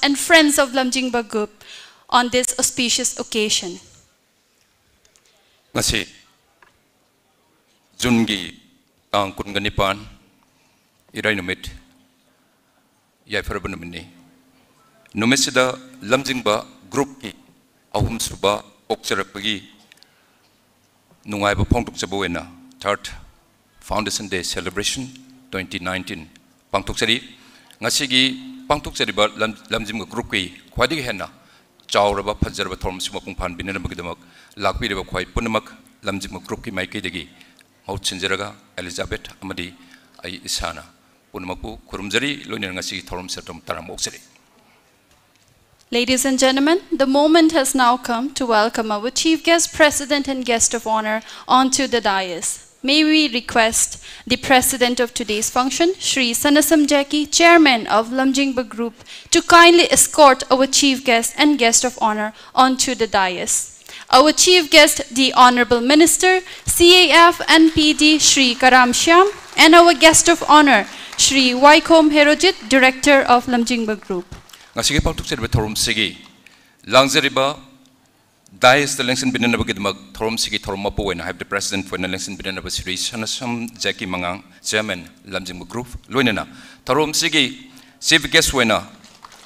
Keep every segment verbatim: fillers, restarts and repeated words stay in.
and friends of Lamjingba Group on this auspicious occasion. ꯉꯁꯤ ꯖꯨꯟꯒꯤ ꯇꯥꯡ ꯀꯨꯟꯒ ꯅꯤꯄꯥꯟ, ꯏꯔꯥꯏ ꯅꯨꯃꯤꯠ, ꯌꯥꯏꯐꯔꯕ ꯅꯨꯃꯤꯠꯅꯤ꯫ ꯅꯨꯃꯤꯠꯁꯤꯗ ꯂꯝꯖꯤꯡꯕ ꯒ꯭ꯔꯨꯞꯀꯤ ꯑꯍꯨꯝꯁꯨꯕ ꯄꯣꯛꯆꯔꯛꯄꯒꯤ ꯅꯨꯡꯉꯥꯏꯕ ꯐꯣꯡꯗꯣꯛꯆꯕ ꯑꯣꯏꯅ Third Foundation Day Celebration twenty nineteen ꯄꯥꯡꯊꯣꯛꯆꯔꯤ꯫ ꯉꯁꯤꯒꯤ ꯄꯥꯡꯊꯣꯛꯆꯔꯤꯕ ꯂꯝ-, ꯂꯝꯖꯤꯡꯕ ꯒ꯭ꯔꯨꯞꯀꯤ ꯈ꯭ꯋꯥꯏꯗꯒꯤ ꯍꯦꯟꯅ ꯆꯥꯎꯔꯕ ꯐꯖꯔꯕ ꯊꯧꯔꯝꯁꯤ ꯃꯄꯨꯡ ꯐꯥꯍꯟꯕꯤꯅꯅꯕꯒꯤꯗꯃꯛ ꯂꯥꯛꯄꯤꯔꯤꯕ ꯈ꯭ꯋꯥꯏ ꯄꯨꯝꯅꯃꯛ ꯂꯝꯖꯤꯡꯕ ꯒ꯭ꯔꯨꯞꯀꯤ ꯃꯥꯏꯀꯩꯗꯒꯤ ꯃꯍꯨꯠ ꯁꯤꯟꯖꯔꯒ ꯑꯦꯂꯤꯖꯥꯕꯦꯊ ꯑꯃꯗꯤ ꯑꯩ ꯏꯁꯥꯅ ꯄꯨꯝꯅꯃꯛꯄꯨ ꯈꯨꯔꯨꯝꯖꯔꯤ, ꯂꯣꯏꯅꯅ ꯉꯁꯤꯒꯤ ꯊꯧꯔꯝꯁꯤꯗ ꯇꯔꯥꯝꯅ ꯑꯣꯛꯆꯔꯤ꯫ Ladies and gentlemen, the moment has now come to welcome our Chief Guest, President and Guest of Honor onto the dais. May we request the President of today's function, Shri Sanasam Jackie, Chairman of Lamjingba Group, to kindly escort our Chief Guest and Guest of Honor onto the dais. Our Chief Guest, the Honorable Minister, C A F and P D, Shri Karam Shyam, and our Guest of Honor, Shri Waikhom Herojit, Director of Lamjingba Group. ꯉꯁꯤꯒꯤ ꯄꯥꯡꯊꯣꯛꯆꯔꯤꯕ ꯊꯧꯔꯝꯁꯤꯒꯤ ꯂꯥꯡꯖꯔꯤꯕ ꯗꯥꯏꯁꯇ ꯂꯦꯡꯁꯤꯟꯕꯤꯅꯅꯕꯒꯤꯗꯃꯛ ꯊꯧꯔꯝꯁꯤꯒꯤ ꯊꯧꯔꯝ ꯃꯄꯨ ꯑꯣꯏꯅ, ꯍꯥꯏꯕꯗꯤ president ꯑꯣꯏꯅ ꯂꯦꯡꯁꯤꯟꯕꯤꯅꯅꯕ Shri Sanasam Jeki ꯃꯉꯥꯡ, chairman ꯂꯝꯖꯤꯡꯕ group, ꯂꯣꯏꯅꯅ ꯊꯧꯔꯝꯁꯤꯒꯤ chief gas ꯑꯣꯏꯅ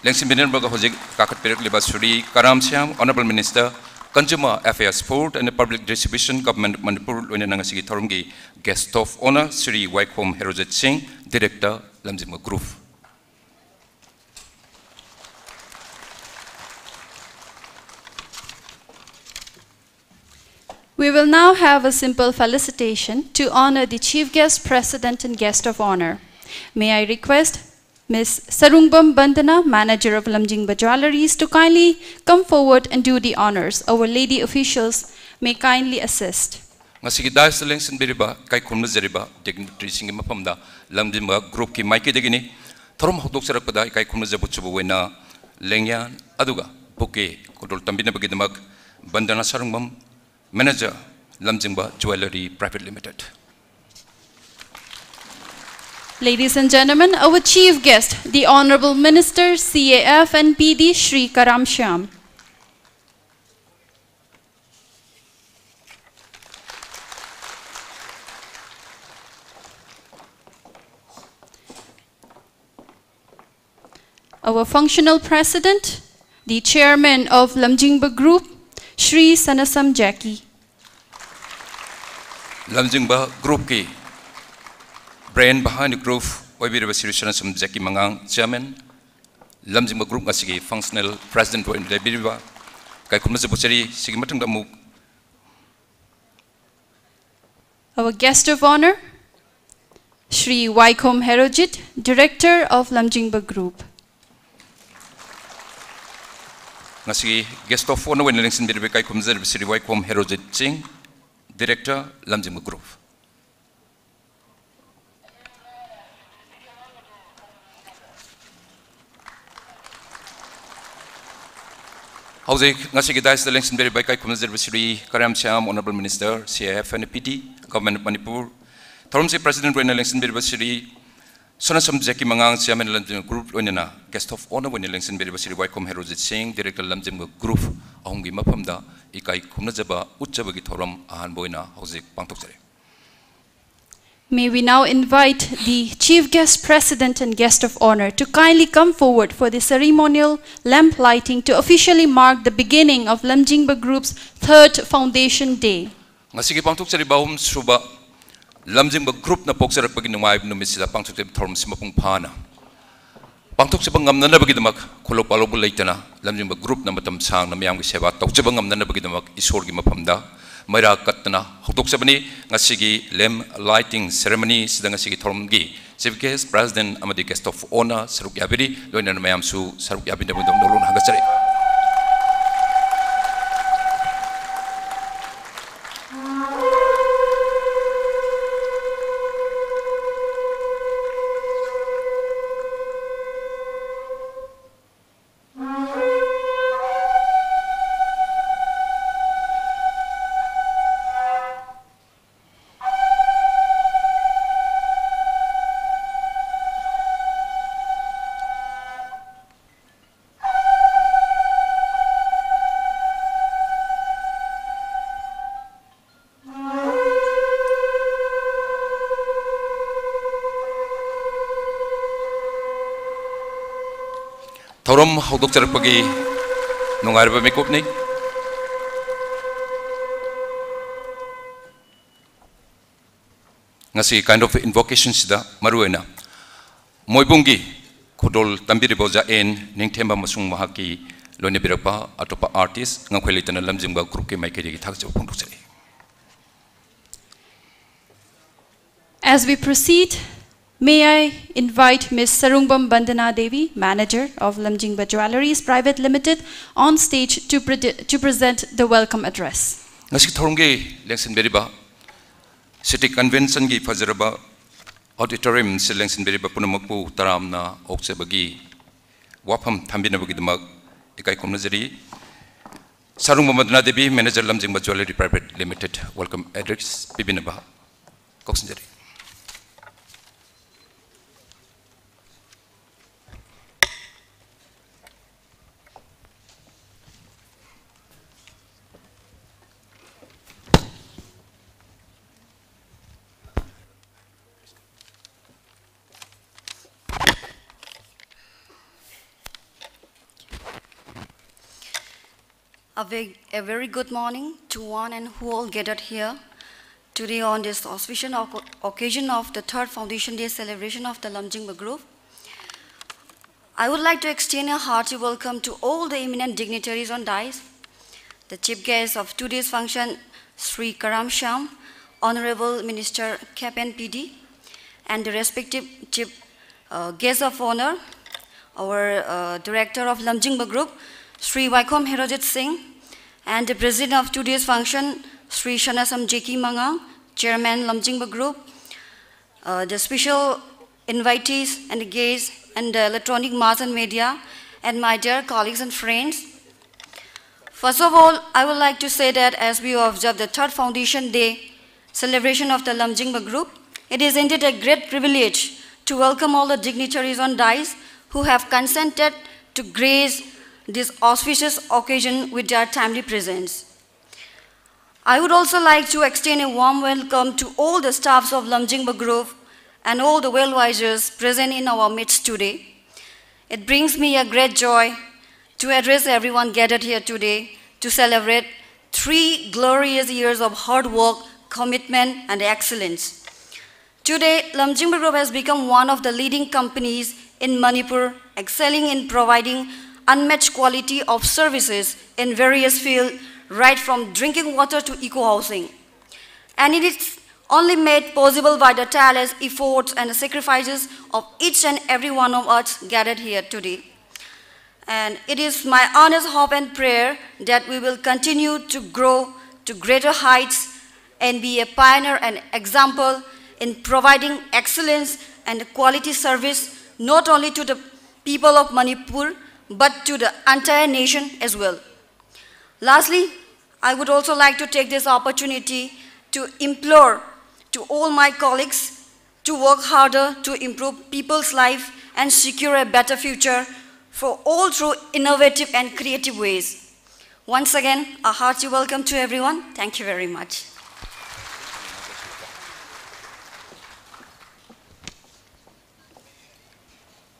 ꯂꯦꯡꯁꯤꯟꯕꯤꯅꯅꯕꯒ ꯍꯧꯖꯤꯛ ꯀꯥꯈꯠꯄꯤꯔꯛꯂꯤꯕ ꯁ꯭ꯔꯤ ꯀꯔꯥꯝ Shyam, Honorable Minister, Consumer Affairs, Food and Public Distribution, Government of Manipur, ꯂꯣꯏꯅꯅ ꯉꯁꯤꯒꯤ ꯊꯧꯔꯝꯒꯤ ꯒꯦꯁ ꯑꯣꯐ ꯑꯣꯅꯔ ꯁ꯭ꯔꯤ ꯋꯥꯏꯈꯣꯝ ꯍꯦꯔꯣꯖꯤꯠ ꯁꯤꯡ, ꯗꯤꯔꯦꯛꯇꯔ ꯂꯝꯖꯤꯡꯕ group. We will now have a simple felicitation to honor the Chief Guest, President, and Guest of Honor. May I request Miss Sarungbam Bandana, Manager of Lamjingba Jewelleries, to kindly come forward and do the honors. Our lady officials may kindly assist. ꯉꯁꯤꯒꯤ ꯗꯥꯏꯁꯇ ꯂꯦꯡꯁꯤꯟꯕꯤꯔꯤꯕ, ꯏꯀꯥꯏ ꯈꯨꯝꯅꯖꯔꯤꯕ ꯗꯤꯒꯅꯤꯇꯔꯤꯁꯤꯡꯒꯤ ꯃꯐꯝꯗ ꯂꯝꯖꯤꯡꯕ ꯒ꯭ꯔꯨꯞꯀꯤ ꯃꯥꯏꯀꯩꯗꯒꯤꯅꯤ꯫ ꯊꯧꯔꯝ ꯍꯧꯗꯣꯛꯆꯔꯛꯄꯗ ꯏꯀꯥꯏ ꯈꯨꯝꯅꯖꯕ ꯎꯠꯆꯕ ꯑꯣꯏꯅ ꯂꯦꯡꯌꯥꯟ ꯑꯗꯨꯒ bouquet ꯈꯨꯗꯣꯜ ꯇꯝꯕꯤꯅꯕꯒꯤꯗꯃꯛ ꯕꯟꯗꯅꯥ Sarungbam, manager, Lamjingba jewellery private limited. Ladies and gentlemen, our chief guest, the Honorable Minister, C A F and P D, Shri Karam Shyam. Our functional president, the chairman of Lamjingba Group, Shri Sanasam Jackie. Lamjingba Group ꯀꯤ brain behind the group ꯑꯣꯏꯕꯤꯔꯤꯕ ꯁ꯭ꯔꯤ ꯁꯅꯥꯁꯝ ꯖꯦꯀꯤ ꯃꯉꯥꯡ, chairman, Lamjingba group ꯑꯁꯤꯒꯤ functional president ꯑꯣꯏꯅ ꯂꯩꯕꯤꯔꯤꯕ, ꯏꯀꯥꯏ ꯈꯨꯝꯅꯖꯕ ꯎꯠꯆꯔꯤ꯫ ꯁꯤꯒꯤ ꯃꯊꯪꯗ ꯑꯃꯨꯛ our guest of honor, Shri Waikhom Herojit, director of Lamjingba Group. ꯉꯁꯤꯒꯤ guest of honor ꯑꯣꯏꯅ ꯂꯦꯡꯁꯤꯟꯕꯤꯔꯤꯕ ꯏꯀꯥꯏ ꯈꯨꯝꯅꯖꯔꯤꯕ ꯁ꯭ꯔꯤ ꯋꯥꯏꯈꯣꯝ ꯍꯦꯔꯣꯖꯤꯠ ꯁꯤꯡ, director, ꯂꯝꯖꯤꯡꯕ group꯫ ꯍꯧꯖꯤꯛ ꯉꯁꯤꯒꯤ daisꯇ ꯂꯦꯡꯁꯤꯟꯕꯤꯔꯤꯕ ꯏꯀꯥꯏ ꯈꯨꯝꯅꯖꯔꯤꯕ ꯁ꯭ꯔꯤ ꯀꯔꯥꯝ Shyam, Honorable Minister, C A F and P D, Government of Manipur, ꯊꯧꯔꯝꯁꯤ president ꯑꯣꯏꯅ ꯂꯦꯡꯁꯤꯟꯕꯤꯔꯤꯕ ꯁ꯭ꯔꯤ ꯁꯣꯅꯥꯁꯝ ꯖꯦꯀꯤ ꯃꯉꯥꯡ, chairman ꯂꯝꯖꯤꯡ group, ꯂꯣꯏꯅꯅ guest of honor ꯑꯣꯏꯅ ꯂꯦꯡꯁꯤꯟꯕꯤꯔꯤꯕ ꯁ꯭ꯔꯤ ꯋꯥꯏꯈꯣꯝ ꯍꯦꯔꯣꯖꯤꯠ ꯁꯤꯡ, director ꯂꯝꯖꯤꯡꯕ group, ꯑꯍꯨꯝꯒꯤ ꯃꯐꯝꯗ ꯏꯀꯥꯏ ꯈꯨꯝꯅꯖꯕ ꯎꯠꯆꯕꯒꯤ ꯊꯧꯔꯝ ꯑꯍꯥꯟꯕ ꯑꯣꯏꯅ ꯍꯧꯖꯤꯛ ꯄꯥꯡꯊꯣꯛꯆꯔꯤ꯫ May we now invite the Chief Guest, President and Guest of Honor to kindly come forward for the ceremonial lamp lighting to officially mark the beginning of Lamjingba Group's third Foundation Day. ꯉꯁꯤꯒꯤ ꯄꯥꯡꯊꯣꯛꯆꯔꯤꯕ ꯑꯍꯨꯝꯁꯨꯕ ꯂꯝꯖꯤꯡꯕ groupꯅ ꯄꯣꯛꯆꯔꯛꯄꯒꯤ ꯅꯨꯡꯉꯥꯏꯕ ꯅꯨꯃꯤꯠꯁꯤꯗ ꯄꯥꯡꯊꯣꯛꯆꯔꯤꯕ ꯊꯧꯔꯝꯁꯤ ꯃꯄꯨꯡ ꯐꯥꯅ ꯄꯥꯡꯊꯣꯛꯆꯕ ꯉꯝꯅꯅꯕꯒꯤꯗꯃꯛ, ꯈꯨꯜꯂꯧ ꯄꯥꯜꯂꯧꯕ ꯂꯩꯇꯅ ꯂꯝꯖꯤꯡꯕ groupꯅ ꯃꯇꯝ ꯁꯥꯡꯅ ꯃꯌꯥꯝꯒꯤ ꯁꯦꯕꯥ ꯇꯧꯖꯕ ꯉꯝꯅꯅꯕꯒꯤꯗꯃꯛ ꯏꯁꯣꯔꯒꯤ ꯃꯐꯝꯗ ꯃꯩꯔꯥ ꯀꯠꯇꯅ ꯍꯧꯗꯣꯛꯆꯕꯅꯤ꯫ ꯉꯁꯤꯒꯤ lamp lighting ceremony ꯁꯤꯗ ꯉꯁꯤꯒꯤ ꯊꯧꯔꯝꯒꯤ chief guest, president ꯑꯃꯗꯤ guest of honor ꯁꯔꯨꯛ ꯌꯥꯕꯤꯔꯤ, ꯂꯣꯏꯅꯅ ꯃꯌꯥꯝꯁꯨ ꯁꯔꯨꯛ ꯌꯥꯕꯤꯅꯕꯒꯤꯗꯃꯛ ꯅꯣꯂꯨꯛꯅ ꯍꯪꯒꯠꯆꯔꯤ꯫ ꯊꯧꯔꯝ ꯍꯧꯗꯣꯛꯆꯔꯛꯄꯒꯤ ꯅꯨꯡꯉꯥꯏꯔꯕ ꯃꯤꯀꯨꯞꯅꯤ꯫ ꯉꯁꯤ kind of invocation ꯁꯤꯗ ꯃꯔꯨꯑꯣꯏꯅ ꯃꯣꯏꯕꯨꯡꯒꯤ ꯈꯨꯗꯣꯜ ꯇꯝꯕꯤꯔꯤꯕ ꯑꯣꯖꯥ ꯑꯦꯟ ꯅꯤꯡꯊꯦꯝꯕ ꯑꯃꯁꯨꯡ ꯃꯍꯥꯛꯀꯤ ꯂꯣꯏꯅꯕꯤꯔꯛꯄ ꯑꯇꯣꯞꯄ artist ꯉꯝꯈꯩ ꯂꯩꯇꯅ ꯂꯝꯖꯤꯡꯕ group ꯀꯤ ꯃꯥꯏꯀꯩꯗꯒꯤ ꯊꯥꯒꯠꯆꯕ ꯐꯣꯡꯗꯣꯛꯆꯔꯤ꯫ As we proceed, may I invite Miss Sarungbam Bandana Devi, manager of Lamjingba Jewelleries Private Limited, on stage to, pre- to present the welcome address. ꯉꯁꯤ ꯊꯧꯔꯝꯒꯤ ꯂꯦꯡꯁꯤꯟꯕꯤꯔꯤꯕ city convention ꯒꯤ ꯐꯖꯔꯕ auditorium ꯁꯤ ꯂꯦꯡꯁꯤꯟꯕꯤꯔꯤꯕ ꯄꯨꯝꯅꯃꯛꯄꯨ ꯇꯔꯥꯝꯅ ꯑꯣꯛꯆꯕꯒꯤ ꯋꯥꯐꯝ ꯊꯝꯕꯤꯅꯕꯒꯤꯗꯃꯛ ꯏꯀꯥꯏ ꯈꯨꯝꯅꯖꯔꯤ꯫ ꯁꯥꯔꯨꯡꯕ ꯃꯗꯅꯥ ꯗꯦꯕꯤ, manager, ꯂꯝꯖꯤꯡꯕ Jewellery Private Limited, welcome address ꯄꯤꯕꯤꯅꯕ ꯀꯧꯁꯤꯟꯖꯔꯤ꯫ A very, a very good morning to one and who all gathered here today on this auspicious oc- occasion of the third Foundation Day celebration of the Lamjingba Group. I would like to extend a hearty welcome to all the eminent dignitaries on dais, the chief guest of today's function, Sri Karam Shyam, Honorable Minister Kepen P D, and the respective chief uh, guest of honor, our uh, director of Lamjingba Group, Sri Waikhom Herojit Singh, and the president of today's function, Sri Shanasam J K Mangang, chairman Lamjingba Group, uh, the special invitees and the guests and the electronic mass and media, and my dear colleagues and friends. First of all, I would like to say that as we observe the third Foundation Day celebration of the Lamjingba Group, it is indeed a great privilege to welcome all the dignitaries on dais who have consented to grace this auspicious occasion with their timely presence. I would also like to extend a warm welcome to all the staffs of Lamjingba Group and all the well wishers present in our midst today. It brings me a great joy to address everyone gathered here today to celebrate three glorious years of hard work, commitment, and excellence. Today, Lamjingba Group has become one of the leading companies in Manipur, excelling in providing unmatched quality of services in various fields, right from drinking water to eco-housing. And it is only made possible by the tireless efforts and the sacrifices of each and every one of us gathered here today. And it is my earnest hope and prayer that we will continue to grow to greater heights and be a pioneer and example in providing excellence and quality service not only to the people of Manipur but to the entire nation as well. Lastly, I would also like to take this opportunity to implore to all my colleagues to work harder to improve people's life and secure a better future for all through innovative and creative ways. Once again, a hearty welcome to everyone. Thank you very much.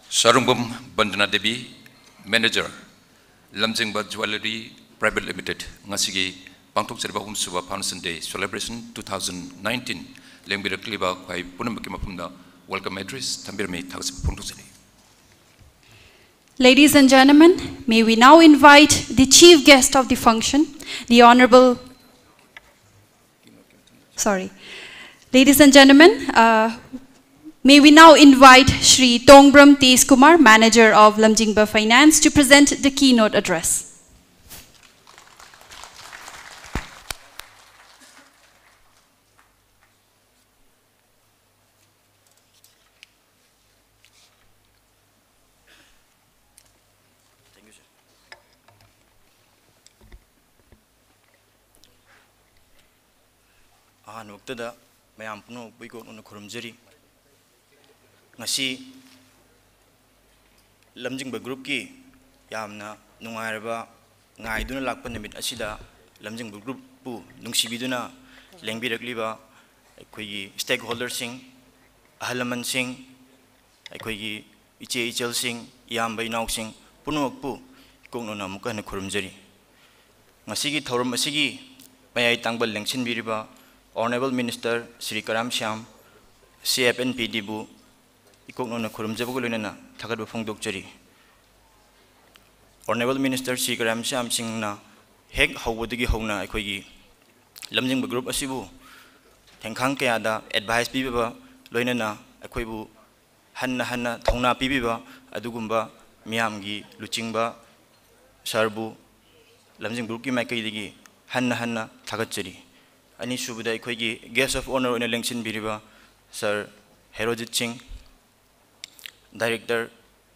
ꯁꯥꯔꯨꯡꯕꯝ Bandana Devi, Manager, ꯂꯝꯖꯤꯡꯕ Jewellery Private Limited, ꯉꯁꯤꯒꯤ ꯄꯥꯡꯊꯣꯛꯆꯔꯤꯕ ꯑꯍꯨꯝꯁꯨꯕ Foundation Day Celebration two thousand nineteen ꯂꯦꯡꯕꯤꯔꯛꯂꯤꯕ ꯈ꯭ꯋꯥꯏ ꯄꯨꯝꯅꯃꯛꯀꯤ ꯃꯐꯝꯗ welcome address ꯊꯝꯕꯤꯔꯝꯃꯤ, ꯊꯥꯒꯠꯆꯕ ꯐꯣꯡꯗꯣꯛꯆꯔꯤ꯫ Ladies and gentlemen, may we now invite the chief guest of the function, the Honorable, sorry. Ladies and gentlemen, uh, may we now invite Shri Tongbram Tej Kumar, Manager of Lamjingba Finance, to present the keynote address. ꯑꯍꯥꯟꯕꯃꯛꯇꯗ ꯃꯌꯥꯝ ꯄꯨꯝꯅꯃꯛꯄꯨ ꯏꯀꯣꯛꯅꯅ ꯈꯨꯔꯨꯝꯖꯔꯤ꯫ ꯉꯁꯤ ꯂꯝꯖꯤꯡꯕ ꯒ꯭ꯔꯨꯞꯀꯤ ꯌꯥꯝꯅ ꯅꯨꯡꯉꯥꯏꯔꯕ ꯉꯥꯏꯗꯨꯅ ꯂꯥꯛꯄ ꯅꯨꯃꯤꯠ ꯑꯁꯤꯗ ꯂꯝꯖꯤꯡꯕ ꯒ꯭ꯔꯨꯞꯄꯨ ꯅꯨꯡꯁꯤꯕꯤꯗꯨꯅ ꯂꯦꯡꯕꯤꯔꯛꯂꯤꯕ ꯑꯩꯈꯣꯏꯒꯤ stakeholderꯁꯤꯡ, ꯑꯍꯜ ꯂꯃꯟꯁꯤꯡ, ꯑꯩꯈꯣꯏꯒꯤ ꯏꯆꯦ ꯏꯆꯜꯁꯤꯡ, ꯏꯌꯥꯝꯕ ꯏꯅꯥꯎꯁꯤꯡ ꯄꯨꯝꯅꯃꯛꯄꯨ ꯏꯀꯣꯛꯅꯅ ꯑꯃꯨꯛꯀ ꯍꯟꯅ ꯈꯨꯔꯨꯝꯖꯔꯤ꯫ ꯉꯁꯤꯒꯤ ꯊꯧꯔꯝ ꯑꯁꯤꯒꯤ ꯃꯌꯥꯏ ꯇꯥꯡꯕ ꯂꯦꯡꯁꯤꯟꯕꯤꯔꯤꯕ Honourable Minister ꯁ꯭ꯔꯤ ꯀꯔꯥꯝ Shyam, C F N P Dꯕꯨ ꯏꯀꯣꯛꯅꯅ ꯈꯨꯔꯨꯝꯖꯕꯒ ꯂꯣꯏꯅꯅ ꯊꯥꯒꯠꯄ ꯐꯣꯡꯗꯣꯛꯆꯔꯤ꯫ Honourable Minister ꯁ꯭ꯔꯤ ꯀꯔꯥꯝ ꯁ꯭ꯌꯥꯝ ꯁꯤꯡꯅ ꯍꯦꯛ ꯍꯧꯕꯗꯒꯤ ꯍꯧꯅ ꯑꯩꯈꯣꯏꯒꯤ ꯂꯝꯖꯤꯡꯕ group ꯑꯁꯤꯕꯨ ꯊꯦꯡꯈꯥꯡ ꯀꯌꯥꯗ advice ꯄꯤꯕꯤꯕ ꯂꯣꯏꯅꯅ ꯑꯩꯈꯣꯏꯕꯨ ꯍꯟꯅ ꯍꯟꯅ ꯊꯧꯅꯥ ꯄꯤꯕꯤꯕ ꯑꯗꯨꯒꯨꯝꯕ ꯃꯤꯌꯥꯝꯒꯤ ꯂꯨꯆꯤꯡꯕ sirꯕꯨ ꯂꯝꯖꯤꯡ groupꯀꯤ ꯃꯥꯏꯀꯩꯗꯒꯤ ꯍꯟꯅ ꯍꯟꯅ ꯊꯥꯒꯠꯆꯔꯤ꯫ ꯑꯅꯤꯁꯨꯕꯗ ꯑꯩꯈꯣꯏꯒꯤ guest of honour ꯑꯣꯏꯅ ꯂꯦꯡꯁꯤꯟꯕꯤꯔꯤꯕ sir ꯍꯦꯔꯣꯖꯤꯠ ꯁꯤꯡ, director,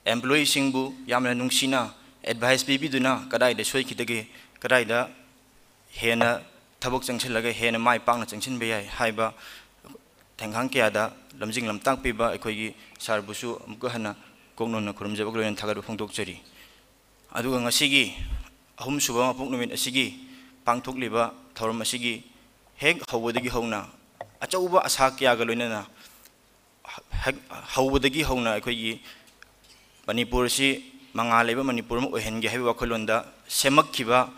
employeeꯁꯤꯡꯕꯨ ꯌꯥꯝꯅ ꯅꯨꯡꯁꯤꯅ advice ꯄꯤꯕꯤꯗꯨꯅ ꯀꯗꯥꯏꯗ ꯁꯣꯏꯈꯤꯗꯒꯦ, ꯀꯗꯥꯏꯗ ꯍꯦꯟꯅ ꯊꯕꯛ ꯆꯪꯁꯤꯜꯂꯒ ꯍꯦꯟꯅ ꯃꯥꯏ ꯄꯥꯛꯅ ꯆꯪꯁꯤꯟꯕ ꯌꯥꯏ ꯍꯥꯏꯕ ꯊꯦꯡꯈꯥꯡ ꯀꯌꯥꯗ ꯂꯝꯖꯤꯡ ꯂꯝꯇꯥꯛꯄꯤꯕ ꯑꯩꯈꯣꯏꯒꯤ sirꯕꯨꯁꯨ ꯑꯃꯨꯛꯀ ꯍꯟꯅ ꯀꯣꯛꯅꯣꯟꯅ ꯈꯨꯔꯨꯝꯖꯕꯒ ꯂꯣꯏꯅꯅ ꯊꯥꯒꯠꯄ ꯐꯣꯡꯗꯣꯛꯆꯔꯤ꯫ ꯑꯗꯨꯒ ꯉꯁꯤꯒꯤ ꯑꯍꯨꯝꯁꯨꯕ ꯃꯄꯣꯛ ꯅꯨꯃꯤꯠ ꯑꯁꯤꯒꯤ ꯄꯥꯡꯊꯣꯛꯂꯤꯕ ꯊꯧꯔꯝ ꯑꯁꯤꯒꯤ ꯍꯦꯛ ꯍꯧꯕꯗꯒꯤ ꯍꯧꯅ ꯑꯆꯧꯕ ꯑꯁꯥ ꯀꯌꯥꯒ ꯂꯣꯏꯅꯅ ꯍꯦꯛ ꯍꯧꯕꯗꯒꯤ ꯍꯧꯅ ꯑꯩꯈꯣꯏꯒꯤ ꯃꯅꯤꯄꯨꯔ ꯑꯁꯤ ꯃꯉꯥꯜ ꯂꯩꯕ ꯃꯅꯤꯄꯨꯔ ꯑꯃ ꯑꯣꯏꯍꯟꯒꯦ ꯍꯥꯏꯕ ꯋꯥꯈꯜꯂꯣꯟꯗ ꯁꯦꯝꯃꯛꯈꯤꯕ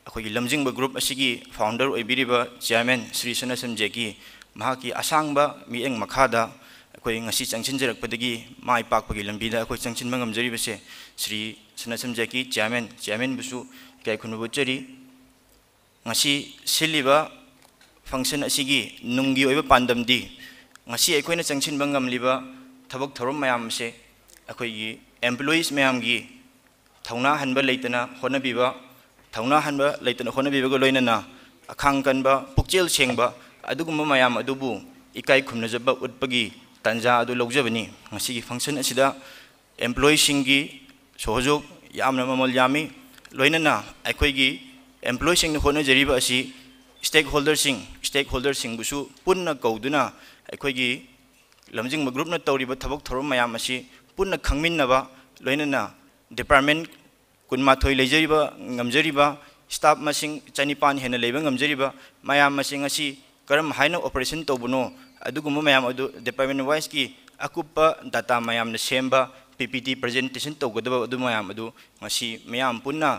ꯑꯩꯈꯣꯏꯒꯤ ꯂꯝꯖꯤꯡꯕ group ꯑꯁꯤꯒꯤ founder ꯑꯣꯏꯕꯤꯔꯤꯕ chairman ꯁ꯭ꯔꯤ ꯁꯅꯥꯁꯝ ꯖꯦꯀꯤ, ꯃꯍꯥꯛꯀꯤ ꯑꯁꯥꯡꯕ ꯃꯤꯠꯌꯦꯡ ꯃꯈꯥꯗ ꯑꯩꯈꯣꯏ ꯉꯁꯤ ꯆꯪꯁꯤꯟꯖꯔꯛꯄꯗꯒꯤ ꯃꯥꯏ ꯄꯥꯛꯄꯒꯤ ꯂꯝꯕꯤꯗ ꯑꯩꯈꯣꯏ ꯆꯪꯁꯤꯟꯕ ꯉꯝꯖꯔꯤꯕꯁꯦ ꯁ꯭ꯔꯤ ꯁꯅꯥꯁꯝ ꯖꯦꯀꯤ chairman, chairmanꯕꯨꯁꯨ ꯏꯀꯥꯏ ꯈꯨꯝꯅꯕ ꯎꯠꯆꯔꯤ꯫ ꯉꯁꯤ ꯁꯤꯜꯂꯤꯕ function ꯑꯁꯤꯒꯤ ꯅꯨꯡꯒꯤ ꯑꯣꯏꯕ ꯄꯥꯟꯗꯝꯗꯤ ꯉꯁꯤ ꯑꯩꯈꯣꯏꯅ ꯆꯪꯁꯤꯟꯕ ꯉꯝꯂꯤꯕ ꯊꯕꯛ ꯊꯧꯔꯝ ꯃꯌꯥꯝ ꯑꯁꯦ ꯑꯩꯈꯣꯏꯒꯤ employees ꯃꯌꯥꯝꯒꯤ ꯊꯧꯅꯥ ꯍꯟꯕ ꯂꯩꯇꯅ ꯍꯣꯠꯅꯕꯤꯕ, ꯊꯧꯅꯥ ꯍꯟꯕ ꯂꯩꯇꯅ ꯍꯣꯠꯅꯕꯤꯕꯒ ꯂꯣꯏꯅꯅ ꯑꯈꯥꯡ ꯀꯟꯕ, ꯄꯨꯛꯆꯦꯜ ꯁꯦꯡꯕ ꯑꯗꯨꯒꯨꯝꯕ ꯃꯌꯥꯝ ꯑꯗꯨꯕꯨ ꯏꯀꯥꯏ ꯈꯨꯝꯅꯖꯕ ꯎꯠꯄꯒꯤ ꯇꯥꯟꯖꯥ ꯑꯗꯨ ꯂꯧꯖꯕꯅꯤ꯫ ꯉꯁꯤꯒꯤ function ꯑꯁꯤꯗ employeeꯁꯤꯡꯒꯤ ꯁꯍꯣꯖꯣꯛ ꯌꯥꯝꯅ ꯃꯃꯜ ꯌꯥꯝꯃꯤ꯫ ꯂꯣꯏꯅꯅ ꯑꯩꯈꯣꯏꯒꯤ employeeꯁꯤꯡꯅ ꯍꯣꯠꯅꯖꯔꯤꯕ ꯑꯁꯤ stakeholderꯁꯤꯡ, stakeholderꯁꯤꯡꯕꯨꯁꯨ ꯄꯨꯟꯅ ꯀꯧꯗꯨꯅ ꯑꯩꯈꯣꯏꯒꯤ ꯂꯝꯖꯤꯡꯕ groupꯅ ꯇꯧꯔꯤꯕ ꯊꯕꯛ ꯊꯧꯔꯝ ꯃꯌꯥꯝ ꯑꯁꯤ ꯄꯨꯟꯅ ꯈꯪꯃꯤꯟꯅꯕ, ꯂꯣꯏꯅꯅ department ꯀꯨꯟꯃꯥꯊꯣꯏ ꯂꯩꯖꯔꯤꯕ, ꯉꯝꯖꯔꯤꯕ staff ꯃꯁꯤꯡ ꯆꯅꯤꯄꯥꯟ ꯍꯦꯟꯅ ꯂꯩꯕ ꯉꯝꯖꯔꯤꯕ ꯃꯌꯥꯝ ꯑꯁꯤ ꯉꯁꯤ ꯀꯔꯝ ꯍꯥꯏꯅ operation ꯇꯧꯕꯅꯣ, ꯑꯗꯨꯒꯨꯝꯕ ꯃꯌꯥꯝ ꯑꯗꯨ department wiseꯀꯤ ꯑꯀꯨꯞꯄ data ꯃꯌꯥꯝꯅ ꯁꯦꯝꯕ P P T presentation ꯇꯧꯒꯗꯕ ꯑꯗꯨ ꯃꯌꯥꯝ ꯑꯗꯨ ꯉꯁꯤ ꯃꯌꯥꯝ ꯄꯨꯟꯅ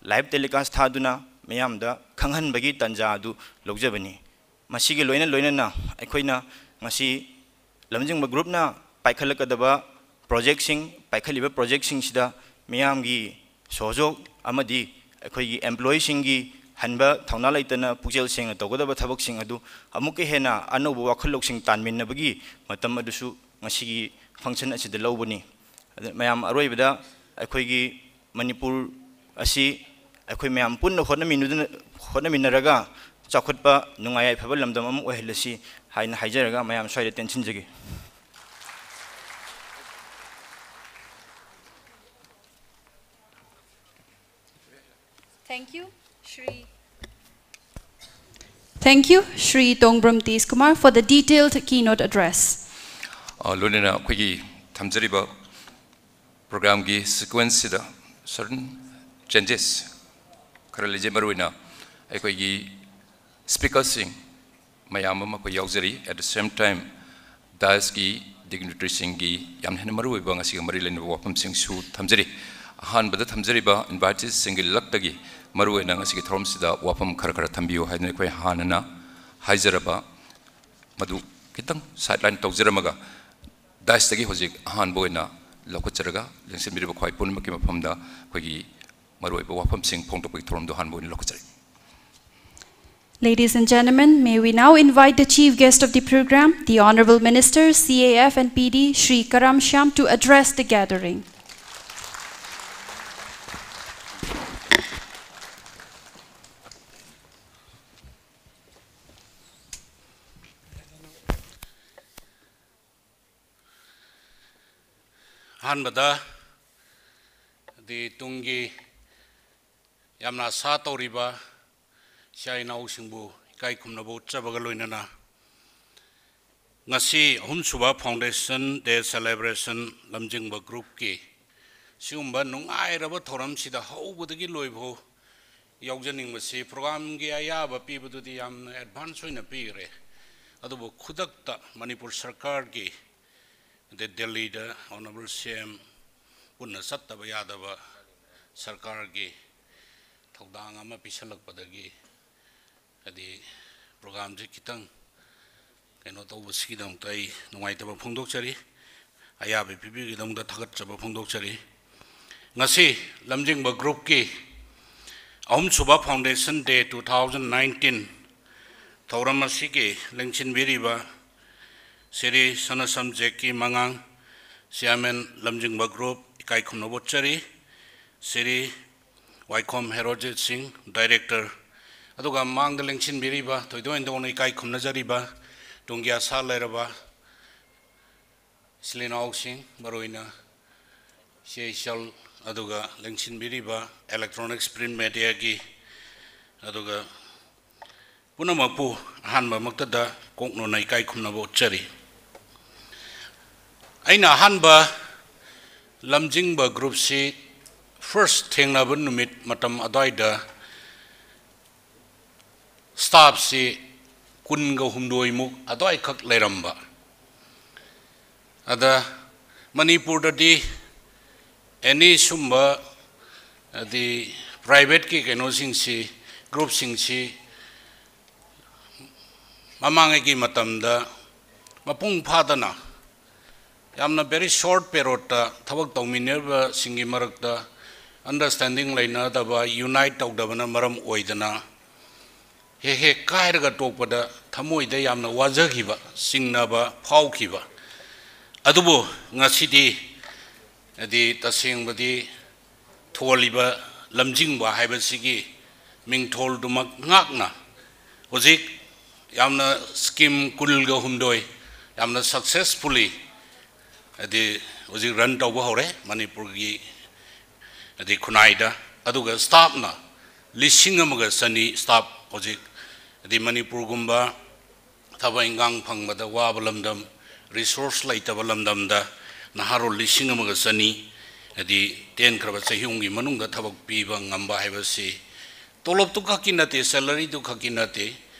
live telecast ꯊꯥꯗꯨꯅ ꯃꯌꯥꯝꯗ ꯈꯪꯍꯟꯕꯒꯤ ꯇꯥꯟꯖꯥ ꯑꯗꯨ ꯂꯧꯖꯕꯅꯤ꯫ ꯃꯁꯤꯒꯤ ꯂꯣꯏꯅ ꯂꯣꯏꯅꯅ ꯑꯩꯈꯣꯏꯅ ꯉꯁꯤ ꯂꯝꯖꯤꯡꯕ groupꯅ ꯄꯥꯏꯈꯠꯂꯛꯀꯗꯕ projectꯁꯤꯡ, ꯄꯥꯏꯈꯠꯂꯤꯕ projectꯁꯤꯡꯁꯤꯗ ꯃꯤꯌꯥꯝꯒꯤ ꯁꯍꯌꯣꯒ ꯑꯃꯗꯤ ꯑꯩꯈꯣꯏꯒꯤ employeeꯁꯤꯡꯒꯤ ꯍꯟꯕ ꯊꯧꯅꯥ ꯂꯩꯇꯅ ꯄꯨꯛꯆꯦꯜ ꯁꯦꯡꯅ ꯇꯧꯒꯗꯕ ꯊꯕꯛꯁꯤꯡ ꯑꯗꯨ ꯑꯃꯨꯛꯀ ꯍꯦꯟꯅ ꯑꯅꯧꯕ ꯋꯥꯈꯜ ꯂꯧꯁꯤꯡ ꯇꯥꯟꯃꯤꯟꯅꯕꯒꯤ ꯃꯇꯝ ꯑꯗꯨꯁꯨ ꯉꯁꯤꯒꯤ function ꯑꯁꯤꯗ ꯂꯧꯕꯅꯤ꯫ ꯑꯗ ꯃꯌꯥꯝ ꯑꯔꯣꯏꯕꯗ ꯑꯩꯈꯣꯏꯒꯤ ꯃꯅꯤꯄꯨꯔ ꯑꯁꯤ ꯑꯩꯈꯣꯏ ꯃꯌꯥꯝ ꯄꯨꯟꯅ ꯍꯣꯠꯅꯃꯤꯟꯅꯗꯨꯅ, ꯍꯣꯠꯅꯃꯤꯟꯅꯔꯒ ꯆꯥꯎꯈꯠꯄ ꯅꯨꯡꯉꯥꯏ ꯌꯥꯏꯐꯕ ꯂꯝꯗꯝ ꯑꯃ ꯑꯣꯏꯍꯜꯂꯁꯤ ꯍꯥꯏꯅ ꯍꯥꯏꯖꯔꯒ ꯃꯌꯥꯝ ꯁ꯭ꯋꯥꯏꯗ ꯇꯦꯟꯁꯤꯟꯖꯒꯦ꯫ Thank you, Shri. Thank you, Shri Tongbram Tejkumar, for the detailed keynote address. ꯑ, ꯂꯣꯏꯅꯅ ꯑꯩꯈꯣꯏꯒꯤ ꯊꯝꯖꯔꯤꯕ programꯒꯤ sequenceꯁꯤꯗ certain changes ꯈꯔ ꯂꯩꯖꯩ꯫ ꯃꯔꯨꯑꯣꯏꯅ ꯑꯩꯈꯣꯏꯒꯤ speakerꯁꯤꯡ ꯃꯌꯥꯝ ꯑꯃ ꯑꯩꯈꯣꯏ ꯌꯥꯎꯖꯔꯤ꯫ At the same time, daisꯀꯤ dignitaryꯁꯤꯡꯒꯤ ꯌꯥꯝꯅ ꯍꯦꯟꯅ ꯃꯔꯨꯑꯣꯏꯕ ꯉꯁꯤꯒ ꯃꯔꯤ ꯂꯩꯅꯕ ꯋꯥꯐꯝꯁꯤꯡꯁꯨ ꯊꯝꯖꯔꯤ꯫ ꯑꯍꯥꯟꯕꯗ ꯊꯝꯖꯔꯤꯕ inviteesꯁꯤꯡꯒꯤ ꯂꯛꯇꯒꯤ ꯃꯔꯨꯑꯣꯏꯅ ꯉꯁꯤꯒꯤ ꯊꯧꯔꯝꯁꯤꯗ ꯋꯥꯐꯝ ꯈꯔ ꯈꯔ ꯊꯝꯕꯤꯌꯨ ꯍꯥꯏꯗꯨꯅ ꯑꯩꯈꯣꯏ ꯍꯥꯟꯅꯅ ꯍꯥꯏꯖꯔꯕ ꯃꯗꯨ ꯈꯤꯇꯪ sideline ꯇꯧꯖꯔꯝꯃꯒ, daisꯇꯒꯤ ꯍꯧꯖꯤꯛ ꯑꯍꯥꯟꯕ ꯑꯣꯏꯅ ꯂꯧꯈꯠꯆꯔꯒ ꯂꯦꯡꯁꯤꯟꯕꯤꯔꯤꯕ ꯈ꯭ꯋꯥꯏ ꯄꯨꯝꯅꯃꯛꯀꯤ ꯃꯐꯝꯗ ꯑꯩꯈꯣꯏꯒꯤ ꯃꯔꯨꯑꯣꯏꯕ ꯋꯥꯐꯝꯁꯤꯡ ꯐꯣꯡꯗꯣꯛꯄꯒꯤ ꯊꯧꯔꯝꯗꯣ ꯑꯍꯥꯟꯕ ꯑꯣꯏꯅ ꯂꯧꯈꯠꯆꯔꯤ꯫ Ladies and gentlemen, may we now invite the chief guest of the program, the Honorable Minister, C A F and P D, Shri Karam Shyam, to address the gathering. ꯑꯍꯥꯟꯕꯗ ꯗꯤ ꯇꯨꯡꯒꯤ ꯌꯥꯝꯅ ꯑꯁꯥ ꯇꯧꯔꯤꯕ ꯏꯆꯥ ꯏꯅꯥꯎꯁꯤꯡꯕꯨ ꯏꯀꯥꯏ ꯈꯨꯝꯅꯕ ꯎꯠꯆꯕꯒ ꯂꯣꯏꯅꯅ, ꯉꯁꯤ ꯑꯍꯨꯝꯁꯨꯕ Foundation Day Celebration ꯂꯝꯖꯤꯡꯕ groupꯀꯤ ꯁꯤꯒꯨꯝꯕ ꯅꯨꯡꯉꯥꯏꯔꯕ ꯊꯧꯔꯝꯁꯤꯗ ꯍꯧꯕꯗꯒꯤ ꯂꯣꯏꯐꯥꯎ ꯌꯥꯎꯖꯅꯤꯡꯕꯁꯤ, programꯒꯤ ꯑꯌꯥꯕ ꯄꯤꯕꯗꯨꯗꯤ ꯌꯥꯝꯅ advance ꯑꯣꯏꯅ ꯄꯤꯈ꯭ꯔꯦ, ꯑꯗꯨꯕꯨ ꯈꯨꯗꯛꯇ ꯃꯅꯤꯄꯨꯔ ꯁꯔꯀꯥꯔꯒꯤ ꯑꯗꯩ ꯗꯦꯜꯂꯤꯗ ꯑꯣꯅꯔꯦꯕꯜ ꯁꯤ ꯑꯦꯝ ꯄꯨꯟꯅ ꯆꯠꯇꯕ ꯌꯥꯗꯕ ꯁꯔꯀꯥꯔꯒꯤ ꯊꯧꯗꯥꯡ ꯑꯃ ꯄꯤꯁꯜꯂꯛꯄꯗꯒꯤ ꯍꯥꯏꯗꯤ ꯄ꯭ꯔꯣꯒ꯭ꯔꯥꯝꯁꯦ ꯈꯤꯇꯪ ꯀꯩꯅꯣ ꯇꯧꯕꯁꯤꯒꯤꯗꯃꯛꯇ ꯑꯩ ꯅꯨꯡꯉꯥꯏꯇꯕ ꯐꯣꯡꯗꯣꯛꯆꯔꯤ꯫ ꯑꯌꯥꯕ ꯄꯤꯕꯤꯕꯒꯤꯗꯃꯛꯇ ꯊꯥꯒꯠꯆꯕ ꯐꯣꯡꯗꯣꯛꯆꯔꯤ꯫ ꯉꯁꯤ ꯂꯝꯖꯤꯡꯕ ꯒ꯭ꯔꯨꯞꯀꯤ ꯑꯍꯨꯝꯁꯨꯕ Foundation Day two thousand nineteen ꯊꯧꯔꯝ ꯑꯁꯤꯒꯤ ꯂꯦꯡꯁꯤꯟꯕꯤꯔꯤꯕ ꯁ꯭ꯔꯤ ꯁꯅꯥꯁꯝ ꯖꯦꯛꯀꯤ ꯃꯉꯥꯡ, ꯆꯤꯌꯥꯔꯃꯦꯟ ꯂꯝꯖꯤꯡꯕ ꯒ꯭ꯔꯨꯞ, ꯏꯀꯥꯏ ꯈꯨꯝꯅꯕ ꯎꯠꯆꯔꯤ꯫ ꯁ꯭ꯔꯤ ꯋꯥꯏꯈꯣꯝ ꯍꯦꯔꯣꯖꯤꯠ ꯁꯤꯡ, ꯗꯥꯏꯔꯦꯛꯇꯔ, ꯑꯗꯨꯒ ꯃꯥꯡꯗ ꯂꯦꯡꯁꯤꯟꯕꯤꯔꯤꯕ, ꯊꯣꯏꯗꯣꯛ ꯍꯦꯟꯗꯣꯛꯅ ꯏꯀꯥꯏ ꯈꯨꯝꯅꯖꯔꯤꯕ ꯇꯨꯡꯒꯤ ꯑꯁꯥ ꯂꯩꯔꯕ ꯏꯆꯤꯜ ꯏꯅꯥꯎꯁꯤꯡ, ꯃꯔꯨꯑꯣꯏꯅ ꯁꯤ ꯑꯩꯆ ꯑꯦꯜ, ꯑꯗꯨꯒ ꯂꯦꯡꯁꯤꯟꯕꯤꯔꯤꯕ electronics print mediaꯒꯤ, ꯑꯗꯨꯒ ꯄꯨꯝꯅꯃꯛꯄꯨ ꯑꯍꯥꯟꯕꯃꯛꯇꯗ ꯀꯣꯛꯅꯣꯟꯅ ꯏꯀꯥꯏ ꯈꯨꯝꯅꯕ ꯎꯠꯆꯔꯤ꯫ ꯑꯩꯅ ꯑꯍꯥꯟꯕ ꯂꯝꯖꯤꯡꯕ ꯒ꯭ꯔꯨꯞꯁꯤ ꯐꯥꯔꯁ ꯊꯦꯡꯅꯕ ꯅꯨꯃꯤꯠ ꯃꯇꯝ ꯑꯗꯨꯋꯥꯏꯗ ꯁ꯭ꯇꯥꯐꯁꯤ ꯀꯨꯟꯒ ꯍꯨꯝꯗꯣꯏꯃꯨꯛ ꯑꯗꯨꯋꯥꯏꯈꯛ ꯂꯩꯔꯝꯕ꯫ ꯑꯗ ꯃꯅꯤꯄꯨꯔꯗꯗꯤ ꯑꯦꯅꯤ ꯁꯨꯝꯕ ꯍꯥꯏꯗꯤ ꯄ꯭ꯔꯥꯏꯚꯦꯠꯀꯤ ꯀꯩꯅꯣꯁꯤꯡꯁꯤ, ꯒ꯭ꯔꯨꯞꯁꯤꯡꯁꯤ ꯃꯃꯥꯡꯉꯩꯒꯤ ꯃꯇꯝꯗ ꯃꯄꯨꯡ ꯐꯥꯗꯅ ꯌꯥꯝꯅ very short periodꯇ ꯊꯕꯛ ꯇꯧꯃꯤꯟꯅꯔꯤꯕꯁꯤꯡꯒꯤ ꯃꯔꯛꯇ understanding ꯂꯩꯅꯗꯕ, unite ꯇꯧꯗꯕꯅ ꯃꯔꯝ ꯑꯣꯏꯗꯅ ꯍꯦꯛ ꯍꯦꯛ ꯀꯥꯏꯔꯒ ꯇꯣꯛꯄꯗ ꯊꯃꯣꯏꯗ ꯌꯥꯝꯅ ꯋꯥꯖꯈꯤꯕ, ꯆꯤꯡꯅꯕ ꯐꯥꯎꯈꯤꯕ꯫ ꯑꯗꯨꯕꯨ ꯉꯁꯤꯗꯤ ꯍꯥꯏꯗꯤ ꯇꯁꯦꯡꯕꯗꯤ ꯊꯣꯜꯂꯤꯕ ꯂꯝꯖꯤꯡꯕ ꯍꯥꯏꯕꯁꯤꯒꯤ ꯃꯤꯡꯊꯣꯜꯗꯨꯃꯛ ꯉꯥꯛꯅ ꯍꯧꯖꯤꯛ ꯌꯥꯝꯅ scheme ꯀꯨꯟꯒ ꯍꯨꯝꯗꯣꯏ ꯌꯥꯝꯅ successfully ꯍꯥꯏꯗꯤ ꯍꯧꯖꯤꯛ run ꯇꯧꯕ ꯍꯧꯔꯦ ꯃꯅꯤꯄꯨꯔꯒꯤ ꯍꯥꯏꯗꯤ ꯈꯨꯟꯅꯥꯏꯗ꯫ ꯑꯗꯨꯒ staffꯅ ꯂꯤꯁꯤꯡ ꯑꯃꯒ ꯆꯅꯤ staff ꯍꯧꯖꯤꯛ ꯍꯥꯏꯗꯤ ꯃꯅꯤꯄꯨꯔꯒꯨꯝꯕ ꯊꯕꯛ ꯏꯟꯈꯥꯡ ꯐꯪꯕꯗ ꯋꯥꯕ ꯂꯝꯗꯝ, resource ꯂꯩꯇꯕ ꯂꯝꯗꯝꯗ ꯅꯍꯥꯔꯣꯜ ꯂꯤꯁꯤꯡ ꯑꯃꯒ ꯆꯅꯤ ꯍꯥꯏꯗꯤ ꯇꯦꯟꯈ꯭ꯔꯕ ꯆꯍꯤ ꯑꯍꯨꯝꯒꯤ ꯃꯅꯨꯡꯗ ꯊꯕꯛ ꯄꯤꯕ ꯉꯝꯕ ꯍꯥꯏꯕꯁꯤ ꯇꯣꯂꯣꯞꯇꯨ ꯈꯛꯀꯤ ꯅꯠꯇꯦ, salaryꯗꯨ ꯈꯛꯀꯤ ꯅꯠꯇꯦ,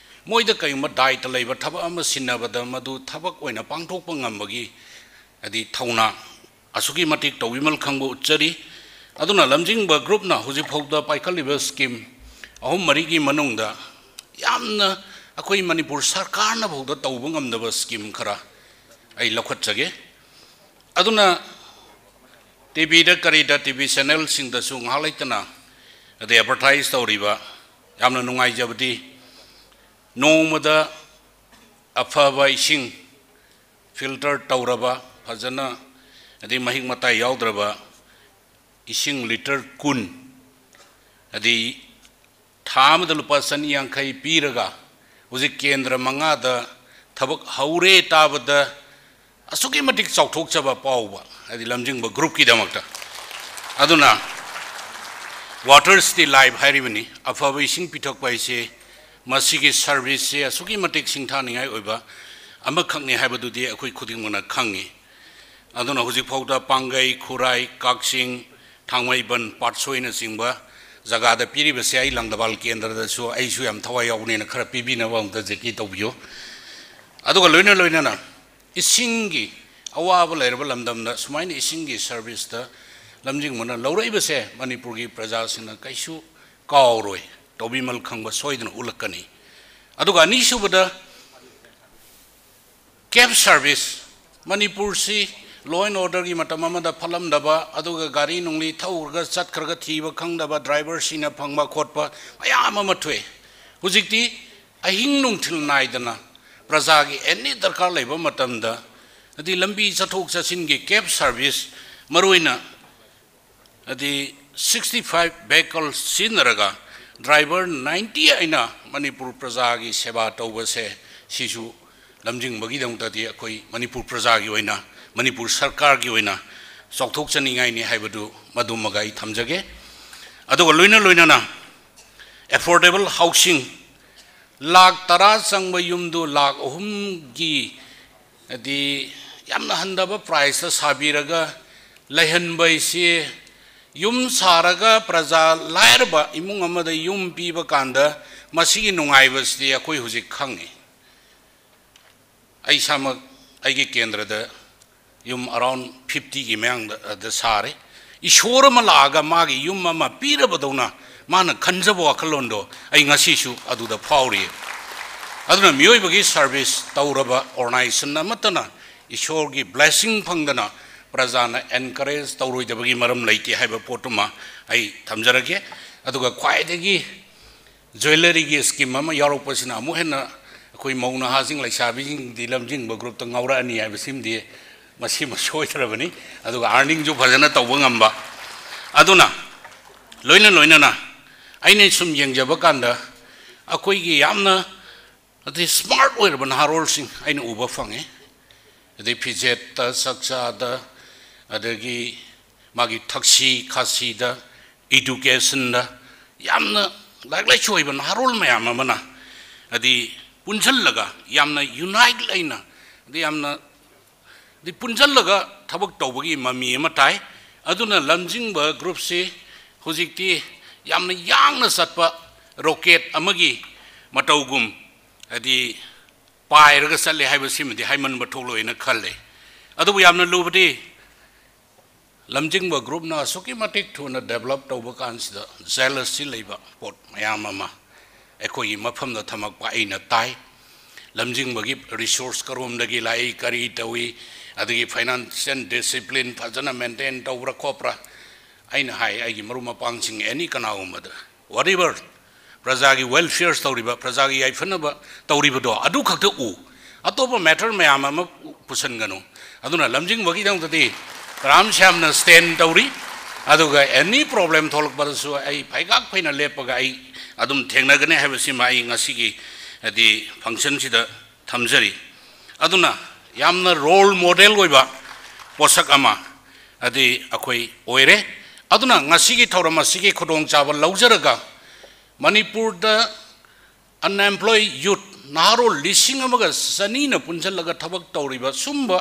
ꯃꯣꯏꯗ ꯀꯔꯤꯒꯨꯝꯕ ꯗꯥꯏꯇ ꯂꯩꯕ ꯊꯕꯛ ꯑꯃ ꯁꯤꯟꯅꯕꯗ ꯃꯗꯨ ꯊꯕꯛ ꯑꯣꯏꯅ ꯄꯥꯡꯊꯣꯛꯄ ꯉꯝꯕꯒꯤ ꯍꯥꯏꯗꯤ ꯊꯧꯅꯥ ꯑꯁꯨꯛꯀꯤ ꯃꯇꯤꯛ ꯇꯧꯕꯤꯃꯜ ꯈꯪꯕ ꯎꯠꯆꯔꯤ꯫ ꯑꯗꯨꯅ ꯂꯝꯖꯤꯡꯕ groupꯅ ꯍꯧꯖꯤꯛꯐꯥꯎꯗ ꯄꯥꯏꯈꯠꯂꯤꯕ scheme ꯑꯍꯨꯝ ꯃꯔꯤꯒꯤ ꯃꯅꯨꯡꯗ ꯌꯥꯝꯅ ꯑꯩꯈꯣꯏ ꯃꯅꯤꯄꯨꯔ ꯁꯔꯀꯥꯔꯅ ꯐꯥꯎꯗ ꯇꯧꯕ ꯉꯝꯗꯕ scheme ꯈꯔ ꯑꯩ ꯂꯧꯈꯠꯆꯒꯦ꯫ ꯑꯗꯨꯅ TVꯗ ꯀꯔꯤꯗ, TV channelꯁꯤꯡꯗꯁꯨ ꯉꯥꯏꯍꯥꯛ ꯂꯩꯇꯅ ꯑꯗꯩ advertise ꯇꯧꯔꯤꯕ, ꯌꯥꯝꯅ ꯅꯨꯡꯉꯥꯏꯖꯕꯗꯤ ꯅꯣꯡꯃꯗ ꯑꯐꯕ ꯏꯁꯤꯡ filter ꯇꯧꯔꯕ, ꯐꯖꯅ ꯑꯗꯩ ꯃꯍꯤꯛ ꯃꯇꯥꯏ ꯌꯥꯎꯗ꯭ꯔꯕ ꯏꯁꯤꯡ litre ꯀꯨꯟ, ꯑꯗꯩ ꯊꯥ ꯑꯃꯗ ꯂꯨꯄꯥ ꯆꯅꯤ ꯌꯥꯡꯈꯩ ꯄꯤꯔꯒ ꯍꯧꯖꯤꯛ ꯀꯦꯟꯗ꯭ꯔ ꯃꯉꯥꯗ ꯊꯕꯛ ꯍꯧꯔꯦ ꯇꯥꯕꯗ ꯑꯁꯨꯛꯀꯤ ꯃꯇꯤꯛ ꯆꯥꯎꯊꯣꯛꯆꯕ ꯄꯥꯎꯕ, ꯍꯥꯏꯗꯤ ꯂꯝꯖꯤꯡꯕ groupꯀꯤꯗꯃꯛꯇ꯫ ꯑꯗꯨꯅ Water is the life ꯍꯥꯏꯔꯤꯕꯅꯤ꯫ ꯑꯐꯕ ꯏꯁꯤꯡ ꯄꯤꯊꯛꯄ ꯍꯥꯏꯁꯦ ꯃꯁꯤꯒꯤ serviceꯁꯦ ꯑꯁꯨꯛꯀꯤ ꯃꯇꯤꯛ ꯁꯤꯡꯊꯥꯅꯤꯡꯉꯥꯏ ꯑꯣꯏꯕ ꯑꯃꯈꯛꯅꯤ ꯍꯥꯏꯕꯗꯨꯗꯤ ꯑꯩꯈꯣꯏ ꯈꯨꯗꯤꯡꯃꯛꯅ ꯈꯪꯉꯤ꯫ ꯑꯗꯨꯅ ꯍꯧꯖꯤꯛꯐꯥꯎꯗ ꯄꯥꯡꯒꯩ, ꯈꯨꯔꯥꯏ, ꯀꯛꯆꯤꯡ, ꯊꯥꯡꯃꯩꯕꯟ, ꯄꯥꯠꯁꯣꯏꯅꯆꯤꯡꯕ ꯖꯒꯥꯗ ꯄꯤꯔꯤꯕꯁꯦ ꯑꯩ ꯂꯪꯗꯕꯥꯜ ꯀꯦꯟꯗ꯭ꯔꯗꯁꯨ ꯑꯩꯁꯨ ꯌꯥꯝ ꯊꯋꯥꯏ ꯌꯥꯎꯕꯅꯦꯅ ꯈꯔ ꯄꯤꯕꯤꯅꯕ ꯑꯃꯨꯛꯇ ꯖꯦꯀꯤ ꯇꯧꯕꯤꯌꯨ꯫ ꯑꯗꯨꯒ ꯂꯣꯏꯅ ꯂꯣꯏꯅꯅ ꯏꯁꯤꯡꯒꯤ ꯑꯋꯥꯕ ꯂꯩꯔꯕ ꯂꯝꯗꯝꯗ ꯁꯨꯃꯥꯏꯅ ꯏꯁꯤꯡꯒꯤ serviceꯇ ꯂꯝꯖꯤꯡꯕꯅ ꯂꯧꯔꯛꯏꯕꯁꯦ ꯃꯅꯤꯄꯨꯔꯒꯤ ꯄ꯭ꯔꯖꯥꯁꯤꯡꯅ ꯀꯩꯁꯨ ꯀꯥꯎꯔꯣꯏ, ꯇꯧꯕꯤꯃꯜ ꯈꯪꯕ ꯁꯣꯏꯗꯅ ꯎꯠꯂꯛꯀꯅꯤ꯫ ꯑꯗꯨꯒ ꯑꯅꯤꯁꯨꯕꯗ cab service, ꯃꯅꯤꯄꯨꯔꯁꯤ law and orderꯒꯤ ꯃꯇꯝ ꯑꯃꯗ ꯐꯠꯂꯝꯗꯕ, ꯑꯗꯨꯒ ꯒꯥꯔꯤ ꯅꯨꯡꯂꯤ ꯊꯧꯈ꯭ꯔꯒ ꯆꯠꯈ꯭ꯔꯒ ꯊꯤꯕ ꯈꯪꯗꯕ, driverꯁꯤꯡꯅ ꯐꯪꯕ ꯈꯣꯠꯄ ꯃꯌꯥꯝ ꯑꯃ ꯊꯣꯛꯑꯦ꯫ ꯍꯧꯖꯤꯛꯇꯤ ꯑꯍꯤꯡ ꯅꯨꯡꯊꯤꯜ ꯅꯥꯏꯗꯅ ꯄ꯭ꯔꯖꯥꯒꯤ any ꯗꯔꯀꯥꯔ ꯂꯩꯕ ꯃꯇꯝꯗ, ꯑꯗꯩ ꯂꯝꯕꯤ ꯆꯠꯊꯣꯛ ꯆꯠꯁꯤꯟꯒꯤ cab service, ꯃꯔꯨꯑꯣꯏꯅ ꯍꯥꯏꯗꯤ sixty five vehicle ꯁꯤꯖꯤꯟꯅꯔꯒ driver ninety ꯑꯩꯅ ꯃꯅꯤꯄꯨꯔ ꯄ꯭ꯔꯖꯥꯒꯤ ꯁꯦꯕꯥ ꯇꯧꯕꯁꯦ, ꯁꯤꯁꯨ ꯂꯝꯖꯤꯡꯕꯒꯤꯗꯃꯛꯇꯗꯤ ꯑꯩꯈꯣꯏ ꯃꯅꯤꯄꯨꯔ ꯄ꯭ꯔꯖꯥꯒꯤ ꯑꯣꯏꯅ, ꯃꯅꯤꯄꯨꯔ ꯁꯔꯀꯥꯔꯒꯤ ꯑꯣꯏꯅ ꯆꯥꯎꯊꯣꯛꯆꯅꯤꯡꯉꯥꯏꯅꯤ ꯍꯥꯏꯕꯗꯨ ꯃꯗꯨꯃꯒ ꯑꯩ ꯊꯝꯖꯒꯦ꯫ ꯑꯗꯨꯒ ꯂꯣꯏꯅ ꯂꯣꯏꯅꯅ affordable housing, ꯂꯥꯈ ꯇꯔꯥ ꯆꯪꯕ ꯌꯨꯝꯗꯨ ꯂꯥꯈ ꯑꯍꯨꯝꯒꯤ ꯍꯥꯏꯗꯤ ꯌꯥꯝꯅ ꯍꯟꯊꯕ priceꯇ ꯁꯥꯕꯤꯔꯒ ꯂꯩꯍꯟꯕ ꯍꯥꯏꯁꯤ, ꯌꯨꯝ ꯁꯥꯔꯒ ꯄ꯭ꯔꯖꯥ ꯂꯥꯏꯔꯕ ꯏꯃꯨꯡ ꯑꯃꯗ ꯌꯨꯝ ꯄꯤꯕ ꯀꯥꯟꯗ ꯃꯁꯤꯒꯤ ꯅꯨꯡꯉꯥꯏꯕꯁꯤꯗꯤ ꯑꯩꯈꯣꯏ ꯍꯧꯖꯤꯛ ꯈꯪꯉꯤ꯫ ꯑꯩ ꯏꯁꯥꯃꯛ ꯑꯩꯒꯤ ꯀꯦꯟꯗ꯭ꯔꯗ ꯌꯨꯝ around fifty ꯒꯤ ꯃꯌꯥꯡꯗ, ꯑꯗ ꯁꯥꯔꯦ꯫ ꯏꯁꯣꯔ ꯑꯃ ꯂꯥꯛꯑꯒ ꯃꯥꯒꯤ ꯌꯨꯝ ꯑꯃ ꯄꯤꯔꯕꯗꯧꯅ ꯃꯥꯅ ꯈꯟꯖꯕ ꯋꯥꯈꯜꯂꯣꯟꯗꯣ ꯑꯩ ꯉꯁꯤꯁꯨ ꯑꯗꯨꯗ ꯐꯥꯎꯔꯤ꯫ ꯑꯗꯨꯅ ꯃꯤꯑꯣꯏꯕꯒꯤ service ꯇꯧꯔꯕ organization ꯑꯃꯠꯇꯅ ꯏꯁꯣꯔꯒꯤ blessing ꯐꯪꯗꯅ ꯄ꯭ꯔꯖꯥꯅ encourage ꯇꯧꯔꯣꯏꯗꯕꯒꯤ ꯃꯔꯝ ꯂꯩꯇꯦ ꯍꯥꯏꯕ ꯄꯣꯠꯇꯨꯃ ꯑꯩ ꯊꯝꯖꯔꯒꯦ꯫ ꯑꯗꯨꯒ ꯈ꯭ꯋꯥꯏꯗꯒꯤ jewellery ꯒꯤ scheme ꯑꯃ ꯌꯥꯎꯔꯛꯄꯁꯤꯅ ꯑꯃꯨꯛ ꯍꯦꯟꯅ ꯑꯩꯈꯣꯏ ꯃꯧ ꯅꯍꯥꯁꯤꯡ, ꯂꯩꯁꯥꯕꯤꯁꯤꯡꯗꯤ ꯂꯝꯖꯤꯡꯕ group ꯇ ꯉꯥꯎꯔꯛꯑꯅꯤ ꯍꯥꯏꯕꯁꯤꯃꯗꯤ ꯃꯁꯤꯃ ꯁꯣꯏꯗ꯭ꯔꯕꯅꯤ꯫ ꯑꯗꯨꯒ earning ꯁꯨ ꯐꯖꯅ ꯇꯧꯕ ꯉꯝꯕ꯫ ꯑꯗꯨꯅ ꯂꯣꯏꯅ ꯂꯣꯏꯅꯅ ꯑꯩꯅ ꯁꯨꯝ ꯌꯦꯡꯖꯕ ꯀꯥꯟꯗ ꯑꯩꯈꯣꯏꯒꯤ ꯌꯥꯝꯅ ꯑꯗꯩ smart ꯑꯣꯏꯔꯕ ꯅꯍꯥꯔꯣꯜꯁꯤꯡ ꯑꯩꯅ ꯎꯕ ꯐꯪꯉꯦ꯫ ꯑꯗꯩ ꯐꯤꯖꯦꯠꯇ, ꯆꯥꯛꯆꯥꯗ, ꯑꯗꯒꯤ ꯃꯥꯒꯤ ꯊꯛꯁꯤ ꯈꯥꯁꯤꯗ, education ꯗ ꯌꯥꯝꯅ ꯂꯥꯏꯔꯤꯛ ꯂꯥꯏꯁꯨ ꯍꯩꯕ ꯅꯍꯥꯔꯣꯜ ꯃꯌꯥꯝ ꯑꯃꯅ ꯍꯥꯏꯗꯤ ꯄꯨꯟꯁꯤꯜꯂꯒ ꯌꯥꯝꯅ unite ꯂꯩꯅ, ꯍꯥꯏꯗꯤ ꯌꯥꯝꯅ, ꯍꯥꯏꯗꯤ ꯄꯨꯟꯁꯤꯜꯂꯒ ꯊꯕꯛ ꯇꯧꯕꯒꯤ ꯃꯃꯤ ꯑꯃ ꯇꯥꯏ꯫ ꯑꯗꯨꯅ ꯂꯝꯖꯤꯡꯕ group ꯁꯤ ꯍꯧꯖꯤꯛꯇꯤ ꯌꯥꯝꯅ ꯌꯥꯡꯅ ꯆꯠꯄ rocket ꯑꯃꯒꯤ ꯃꯇꯧꯒꯨꯝ ꯍꯥꯏꯗꯤ ꯄꯥꯏꯔꯒ ꯆꯠꯂꯦ ꯍꯥꯏꯕꯁꯤꯃꯗꯤ ꯍꯥꯏꯃꯟꯕ ꯊꯣꯛꯂꯣꯏꯅ ꯈꯜꯂꯦ꯫ ꯑꯗꯨꯕꯨ ꯌꯥꯝꯅ ꯂꯨꯕꯗꯤ ꯂꯝꯖꯤꯡꯕ group ꯅ ꯑꯁꯨꯛꯀꯤ ꯃꯇꯤꯛ ꯊꯨꯅ develop ꯇꯧꯕ ꯀꯥꯟꯁꯤꯗ jealousy ꯂꯩꯕ ꯄꯣꯠ ꯃꯌꯥꯝ ꯑꯃ ꯑꯩꯈꯣꯏꯒꯤ ꯃꯐꯝꯗ ꯊꯝꯃꯛꯄ ꯑꯩꯅ ꯇꯥꯏ꯫ ꯂꯝꯖꯤꯡꯕꯒꯤ resource ꯀꯔꯣꯝꯗꯒꯤ ꯂꯥꯛꯏ, ꯀꯔꯤ ꯇꯧꯏ, ꯑꯗꯒꯤ financial discipline ꯐꯖꯅ maintain ꯇꯧꯕ꯭ꯔꯥ ꯈꯣꯠꯄ꯭ꯔꯥ? ꯑꯩꯅ ꯍꯥꯏ, ꯑꯩꯒꯤ ꯃꯔꯨꯞ ꯃꯄꯥꯡꯁꯤꯡ any ꯀꯅꯥꯒꯨꯝꯕꯗ whatever ꯄ꯭ꯔꯖꯥꯒꯤ welfare ꯇꯧꯔꯤꯕ, ꯄ꯭ꯔꯖꯥꯒꯤ ꯌꯥꯏꯐꯅꯕ ꯇꯧꯔꯤꯕꯗꯣ ꯑꯗꯨ ꯈꯛꯇ ꯎ, ꯑꯇꯣꯞꯄ matter ꯃꯌꯥꯝ ꯑꯃ ꯄꯨꯁꯤꯟꯒꯅꯨ꯫ ꯑꯗꯨꯅ ꯂꯝꯖꯤꯡꯕꯒꯤꯗꯃꯛꯇꯗꯤ ꯀꯔꯥꯝ ꯁ꯭ꯌꯥꯝꯅ stand ꯇꯧꯔꯤ꯫ ꯑꯗꯨꯒ any problem ꯊꯣꯛꯂꯛꯄꯗꯁꯨ ꯑꯩ ꯐꯩꯒꯥꯛ ꯐꯩꯅ ꯂꯦꯞꯄꯒ ꯑꯩ ꯑꯗꯨꯝ ꯊꯦꯡꯅꯒꯅꯤ ꯍꯥꯏꯕꯁꯤꯃ ꯑꯩ ꯉꯁꯤꯒꯤ ꯍꯥꯏꯗꯤ function ꯁꯤꯗ ꯊꯝꯖꯔꯤ꯫ ꯑꯗꯨꯅ ꯌꯥꯝꯅ role model ꯑꯣꯏꯕ ꯄꯣꯠꯁꯛ ꯑꯃ ꯍꯥꯏꯗꯤ ꯑꯩꯈꯣꯏ ꯑꯣꯏꯔꯦ꯫ ꯑꯗꯨꯅ ꯉꯁꯤꯒꯤ ꯊꯧꯔꯝ ꯑꯁꯤꯒꯤ ꯈꯨꯗꯣꯡꯆꯥꯕ ꯂꯧꯖꯔꯒ ꯃꯅꯤꯄꯨꯔꯗ unemployed youth ꯅꯍꯥꯔꯣꯜ ꯂꯤꯁꯤꯡ ꯑꯃꯒ ꯆꯅꯤꯅ ꯄꯨꯟꯁꯤꯜꯂꯒ ꯊꯕꯛ ꯇꯧꯔꯤꯕ ꯁꯨꯝꯕ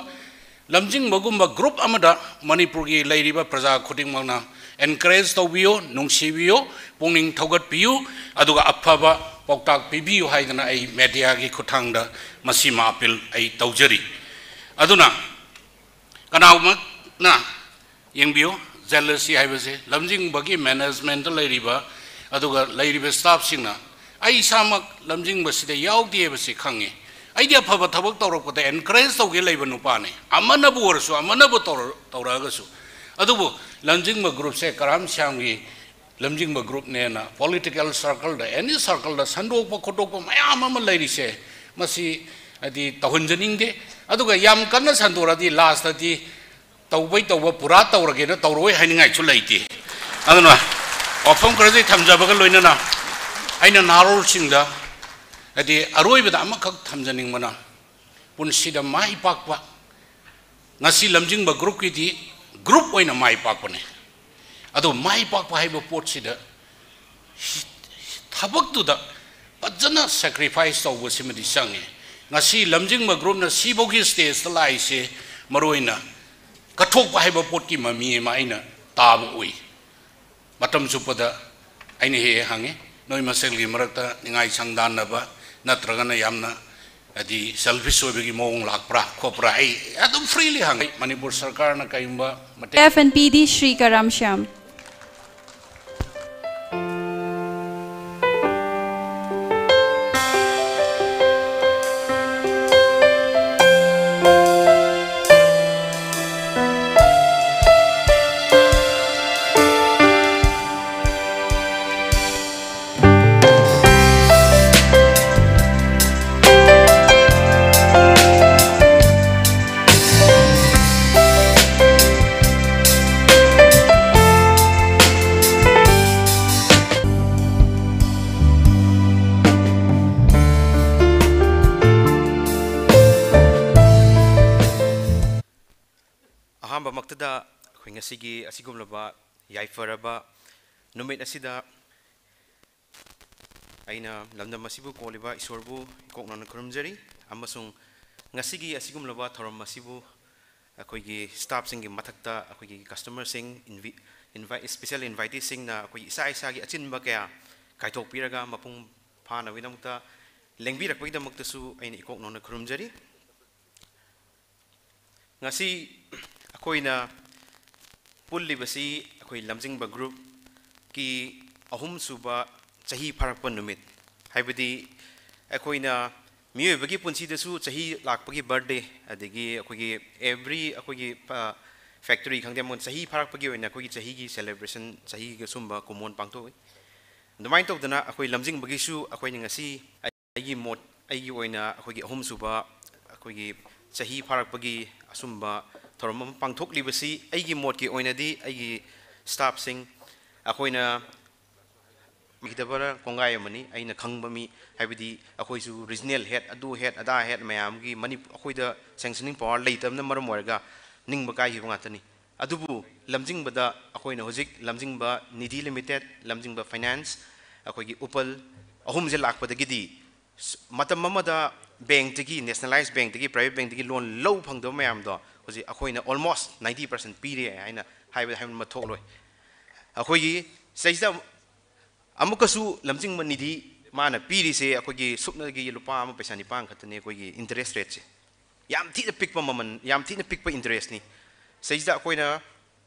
ꯂꯝꯖꯤꯡꯕꯒꯨꯝꯕ group ꯑꯃꯗ ꯃꯅꯤꯄꯨꯔꯒꯤ ꯂꯩꯔꯤꯕ ꯄ꯭ꯔꯖꯥ ꯈꯨꯗꯤꯡꯃꯛꯅ encourage ꯇꯧꯕꯤꯌꯨ, ꯅꯨꯡꯁꯤꯕꯤꯌꯨ, ꯄꯨꯛꯅꯤꯡ ꯊꯧꯒꯠꯄꯤꯌꯨ, ꯑꯗꯨꯒ ꯑꯐꯕ ꯄꯥꯎꯇꯥꯛ ꯄꯤꯕꯤꯌꯨ ꯍꯥꯏꯗꯅ ꯑꯩ media ꯒꯤ ꯈꯨꯠꯊꯥꯡꯗ ꯃꯁꯤꯃ appeal ꯑꯩ ꯇꯧꯖꯔꯤ꯫ ꯑꯗꯨꯅ ꯀꯅꯥꯒꯨꯝꯕꯅ ꯌꯦꯡꯕꯤꯌꯨ, ꯖꯦꯂꯁꯤ ꯍꯥꯏꯕꯁꯦ ꯂꯝꯖꯤꯡꯕꯒꯤ ꯃꯦꯅꯦꯖꯃꯦꯟꯗ ꯂꯩꯔꯤꯕ, ꯑꯗꯨꯒ ꯂꯩꯔꯤꯕ ꯁ꯭ꯇꯥꯐꯁꯤꯡꯅ ꯑꯩ ꯏꯁꯥꯃꯛ ꯂꯝꯖꯤꯡꯕꯁꯤꯗ ꯌꯥꯎꯗꯦ ꯍꯥꯏꯕꯁꯤ ꯈꯪꯉꯤ꯫ ꯑꯩꯗꯤ ꯑꯐꯕ ꯊꯕꯛ ꯇꯧꯔꯛꯄꯗ ꯑꯦꯟꯀꯔꯦꯖ ꯇꯧꯒꯦ ꯂꯩꯕ ꯅꯨꯄꯥꯅꯤ, ꯑꯃꯅꯕꯨ ꯑꯣꯏꯔꯁꯨ, ꯑꯃꯅꯕꯨ ꯇꯧꯔ-, ꯇꯧꯔꯛꯑꯒꯁꯨ꯫ ꯑꯗꯨꯕꯨ ꯂꯝꯖꯤꯡꯕ ꯒ꯭ꯔꯨꯞꯁꯦ ꯀꯔꯥꯝ ꯁ꯭ꯌꯥꯝꯒꯤ ꯂꯝꯖꯤꯡꯕ ꯒ꯭ꯔꯨꯞꯅꯦꯅ ꯄꯣꯂꯤꯇꯤꯀꯦꯜ ꯁꯔꯀꯜꯗ, ꯑꯦꯅꯤ ꯁꯔꯀꯜꯗ ꯁꯟꯗꯣꯛꯄ ꯈꯣꯠꯇꯣꯛꯄ ꯃꯌꯥꯝ ꯑꯃ ꯂꯩꯔꯤꯁꯦ, ꯃꯁꯤ ꯍꯥꯏꯗꯤ ꯇꯧꯍꯟꯖꯅꯤꯡꯗꯦ꯫ ꯑꯗꯨꯒ ꯌꯥꯝ ꯀꯟꯅ ꯁꯟꯗꯣꯔꯛꯑꯗꯤ ꯂꯥꯁꯇꯗꯤ ꯇꯧꯕꯩ ꯇꯧꯕ ꯄꯨꯔꯥ ꯇꯧꯔꯒꯦꯅ ꯇꯧꯔꯣꯏ ꯍꯥꯏꯅꯤꯡꯉꯥꯏꯁꯨ ꯂꯩꯇꯦ꯫ ꯑꯗꯨꯅ ꯋꯥꯐꯝ ꯈꯔꯁꯤ ꯊꯝꯖꯕꯒ ꯂꯣꯏꯅꯅ ꯑꯩꯅ ꯅꯍꯥꯔꯣꯜꯁꯤꯡꯗ ꯍꯥꯏꯗꯤ ꯑꯔꯣꯏꯕꯗ ꯑꯃꯈꯛ ꯊꯝꯖꯅꯤꯡꯕꯅ, ꯄꯨꯟꯁꯤꯗ ꯃꯥꯏ ꯄꯥꯛꯄ, ꯉꯁꯤ ꯂꯝꯖꯤꯡꯕ ꯒ꯭ꯔꯨꯞꯀꯤꯗꯤ ꯒ꯭ꯔꯨꯞ ꯑꯣꯏꯅ ꯃꯥꯏ ꯄꯥꯛꯄꯅꯦ꯫ ꯑꯗꯣ ꯃꯥꯏ ꯄꯥꯛꯄ ꯍꯥꯏꯕ ꯄꯣꯠꯁꯤꯗ ꯊꯕꯛꯇꯨꯗ ꯐꯖꯅ ꯁꯦꯀ꯭ꯔꯤꯐꯥꯏꯁ ꯇꯧꯕꯁꯤꯃꯗꯤ ꯆꯪꯉꯤ꯫ ꯉꯁꯤ ꯂꯝꯖꯤꯡꯕ ꯒ꯭ꯔꯨꯞꯅ ꯁꯤꯐꯧꯒꯤ ꯁ꯭ꯇꯦꯖꯇ ꯂꯥꯛꯏꯁꯦ ꯃꯔꯨꯑꯣꯏꯅ ꯀꯠꯊꯣꯛꯄ ꯍꯥꯏꯕ ꯄꯣꯠꯀꯤ ꯃꯃꯤ ꯑꯃ ꯑꯩꯅ ꯇꯥꯕ ꯎꯏ꯫ ꯃꯇꯝ ꯆꯨꯞꯄꯗ ꯑꯩꯅ ꯍꯦꯛ ꯍꯦꯛ ꯍꯪꯉꯤ, "ꯅꯣꯏ ꯃꯁꯦꯜꯒꯤ ꯃꯔꯛꯇ ꯅꯤꯡꯉꯥꯏ ꯁꯪꯗꯥꯟꯅꯕ ꯅꯠꯇ꯭ꯔꯒꯅ ꯌꯥꯝꯅ ꯍꯥꯏꯗꯤ ꯁꯦꯜꯐꯤꯁ ꯑꯣꯏꯕꯒꯤ ꯃꯑꯣꯡ ꯂꯥꯛꯄ꯭ꯔꯥ ꯈꯣꯠꯄ꯭ꯔꯥ?" ꯑꯩ ꯑꯗꯨꯝ ꯐ꯭ꯔꯤꯂꯤ ꯍꯪꯉꯤ꯫ ꯃꯅꯤꯄꯨꯔ ꯁꯔꯀꯥꯔꯅ ꯀꯔꯤꯒꯨꯝꯕ ꯃꯇꯦꯡ F and P D Shri Karam Shyam. ꯑꯍꯥꯟꯕꯃꯛꯇꯗ ꯑꯩꯈꯣꯏ ꯉꯁꯤꯒꯤ ꯑꯁꯤꯒꯨꯝꯂꯕ ꯌꯥꯏꯐꯔꯕ ꯅꯨꯃꯤꯠ ꯑꯁꯤꯗ ꯑꯩꯅ ꯂꯝꯗꯝ ꯑꯁꯤꯕꯨ ꯀꯣꯜꯂꯤꯕ ꯏꯁꯣꯔꯕꯨ ꯏꯀꯣꯛ ꯅꯧꯅ ꯈꯨꯔꯨꯝꯖꯔꯤ, ꯑꯃꯁꯨꯡ ꯉꯁꯤꯒꯤ ꯑꯁꯤꯒꯨꯝꯂꯕ ꯊꯧꯔꯝ ꯑꯁꯤꯕꯨ ꯑꯩꯈꯣꯏꯒꯤ ꯁ꯭ꯇꯥꯐꯁꯤꯡꯒꯤ ꯃꯊꯛꯇ ꯑꯩꯈꯣꯏꯒꯤ ꯀꯁꯇꯃꯔꯁꯤꯡ, ꯏꯟꯚꯤ-, ꯏꯟꯚꯥꯏ-, ꯏꯁꯄꯤꯁꯦꯜ ꯏꯟꯚꯥꯏꯇꯤꯁꯁꯤꯡꯅ ꯑꯩꯈꯣꯏꯒꯤ ꯏꯁꯥ ꯏꯁꯥꯒꯤ ꯑꯆꯤꯟꯕ ꯀꯌꯥ ꯀꯥꯏꯊꯣꯛꯄꯤꯔꯒ ꯃꯄꯨꯡ ꯐꯥꯅꯕꯒꯤꯗꯃꯛꯇ ꯂꯦꯡꯕꯤꯔꯛꯄꯒꯤꯗꯃꯛꯇꯁꯨ ꯑꯩꯅ ꯏꯀꯣꯛ ꯅꯧꯅ ꯈꯨꯔꯨꯝꯖꯔꯤ꯫ ꯉꯁꯤ ꯑꯩꯈꯣꯏꯅ ꯄꯨꯜꯂꯤꯕꯁꯤ ꯑꯩꯈꯣꯏ ꯂꯝꯖꯤꯡꯕ ꯒ꯭ꯔꯨꯞꯀꯤ ꯑꯍꯨꯝꯁꯨꯕ ꯆꯍꯤ ꯐꯥꯔꯛꯄ ꯅꯨꯃꯤꯠ, ꯍꯥꯏꯕꯗꯤ ꯑꯩꯈꯣꯏꯅ ꯃꯤꯑꯣꯏꯕꯒꯤ ꯄꯨꯟꯁꯤꯗꯁꯨ ꯆꯍꯤ ꯂꯥꯛꯄꯒꯤ, ꯕꯥꯔꯠꯗꯦ, ꯑꯗꯒꯤ ꯑꯩꯈꯣꯏꯒꯤ ꯑꯦꯕ꯭ꯔꯤ ꯑꯩꯈꯣꯏꯒꯤ ꯐꯦꯛꯇꯔꯤ ꯈꯪꯗꯦ ꯑꯃ ꯆꯍꯤ ꯐꯥꯔꯛꯄꯒꯤ ꯑꯣꯏꯅ ꯑꯩꯈꯣꯏꯒꯤ ꯆꯍꯤꯒꯤ ꯁꯦꯂꯦꯕ꯭ꯔꯦꯁꯟ, ꯆꯍꯤꯒꯤ ꯑꯁꯨꯝꯕ ꯀꯨꯝꯑꯣꯟ ꯄꯥꯡꯊꯣꯛꯏ꯫ ꯑꯗꯨꯃꯥꯏꯅ ꯇꯧꯗꯅ ꯑꯩꯈꯣꯏ ꯂꯝꯖꯤꯡꯕꯒꯤꯁꯨ ꯑꯩꯈꯣꯏꯅ ꯉꯁꯤ ꯑꯩꯒꯤ ꯃꯣꯠ, ꯑꯩꯒꯤ ꯑꯣꯏꯅ ꯑꯩꯈꯣꯏꯒꯤ ꯑꯍꯨꯝꯁꯨꯕ ꯑꯩꯈꯣꯏꯒꯤ ꯆꯍꯤ ꯐꯥꯔꯛꯄꯒꯤ ꯑꯁꯨꯝꯕ ꯊꯧꯔꯝ ꯑꯃ ꯄꯥꯡꯊꯣꯛꯂꯤꯕꯁꯤ ꯑꯩꯒꯤ ꯃꯣꯠꯀꯤ ꯑꯣꯏꯅꯗꯤ ꯑꯩꯒꯤ ꯁ꯭ꯇꯥꯐꯁꯤꯡ ꯑꯩꯈꯣꯏꯅ ꯃꯤꯗꯕꯔ ꯀꯣꯡꯒꯥꯏ ꯑꯃꯅꯤ꯫ ꯑꯩꯅ ꯈꯪꯕ ꯃꯤ, ꯍꯥꯏꯕꯗꯤ ꯑꯩꯈꯣꯏꯁꯨ ꯔꯤꯖꯅꯦꯜ ꯍꯦꯠ, ꯑꯗꯨ ꯍꯦꯠ, ꯑꯗꯥ ꯍꯦꯠ ꯃꯌꯥꯝꯒꯤ ꯃꯅꯤ-, ꯑꯩꯈꯣꯏꯗ ꯁꯦꯡꯁꯅꯤꯡ ꯄꯋꯥꯔ ꯂꯩꯇꯕꯅ ꯃꯔꯝ ꯑꯣꯏꯔꯒ ꯅꯤꯡꯕ ꯀꯥꯏꯈꯤꯕ ꯉꯥꯛꯇꯅꯤ꯫ ꯑꯗꯨꯕꯨ ꯂꯝꯖꯤꯡꯕꯗ ꯑꯩꯈꯣꯏꯅ ꯍꯧꯖꯤꯛ ꯂꯝꯖꯤꯡꯕ ꯅꯤꯙꯤ ꯂꯤꯃꯤꯇꯦꯠ, ꯂꯝꯖꯤꯡꯕ ꯐꯥꯏꯅꯥꯟꯁ, ꯑꯩꯈꯣꯏꯒꯤ ꯎꯄꯜ ꯑꯍꯨꯝꯁꯦ ꯂꯥꯛꯄꯗꯒꯤꯗꯤ ꯁ-, ꯃꯇꯝ ꯑꯃꯗ ꯕꯦꯡꯛꯇꯒꯤ, ꯅꯦꯁꯅꯦꯂꯥꯏꯖ ꯕꯦꯡꯛꯇꯒꯤ, ꯄ꯭ꯔꯥꯏꯚꯦꯠ ꯕꯦꯡꯛꯇꯒꯤ ꯂꯣꯟ ꯂꯧ ꯐꯪꯗꯕ ꯃꯌꯥꯝꯗꯣ ꯍꯧꯖꯤꯛ ꯑꯩꯈꯣꯏꯅ almost ninety percent ꯄꯤꯔꯦ ꯍꯥꯏꯅ ꯍꯥꯏꯕ, ꯍꯥꯏꯕ ꯑꯃ ꯊꯣꯛꯂꯣꯏ꯫ ꯑꯩꯈꯣꯏꯒꯤ ꯁꯤꯗꯩꯁꯤꯗ ꯑꯃꯨꯛꯀꯁꯨ ꯂꯝꯖꯤꯡꯕ ꯅꯤꯙꯤ ꯃꯥꯅ ꯄꯤꯔꯤꯁꯦ ꯑꯩꯈꯣꯏꯒꯤ ꯁꯨꯞꯅꯒꯤ ꯂꯨꯄꯥ ꯑꯃ ꯄꯩꯁꯥ ꯅꯤꯄꯥꯟ ꯈꯛꯇꯅꯦ ꯑꯩꯈꯣꯏꯒꯤ ꯏꯟꯇꯔꯦꯁ ꯔꯦꯠꯁꯦ꯫ ꯌꯥꯝ ꯊꯤꯅ ꯄꯤꯛꯄ ꯃꯃꯜ, ꯌꯥꯝ ꯊꯤꯅ ꯄꯤꯛꯄ ꯏꯟꯇꯔꯦꯁꯅꯤ꯫ ꯁꯤꯗꯩꯁꯤꯗ ꯑꯩꯈꯣꯏꯅ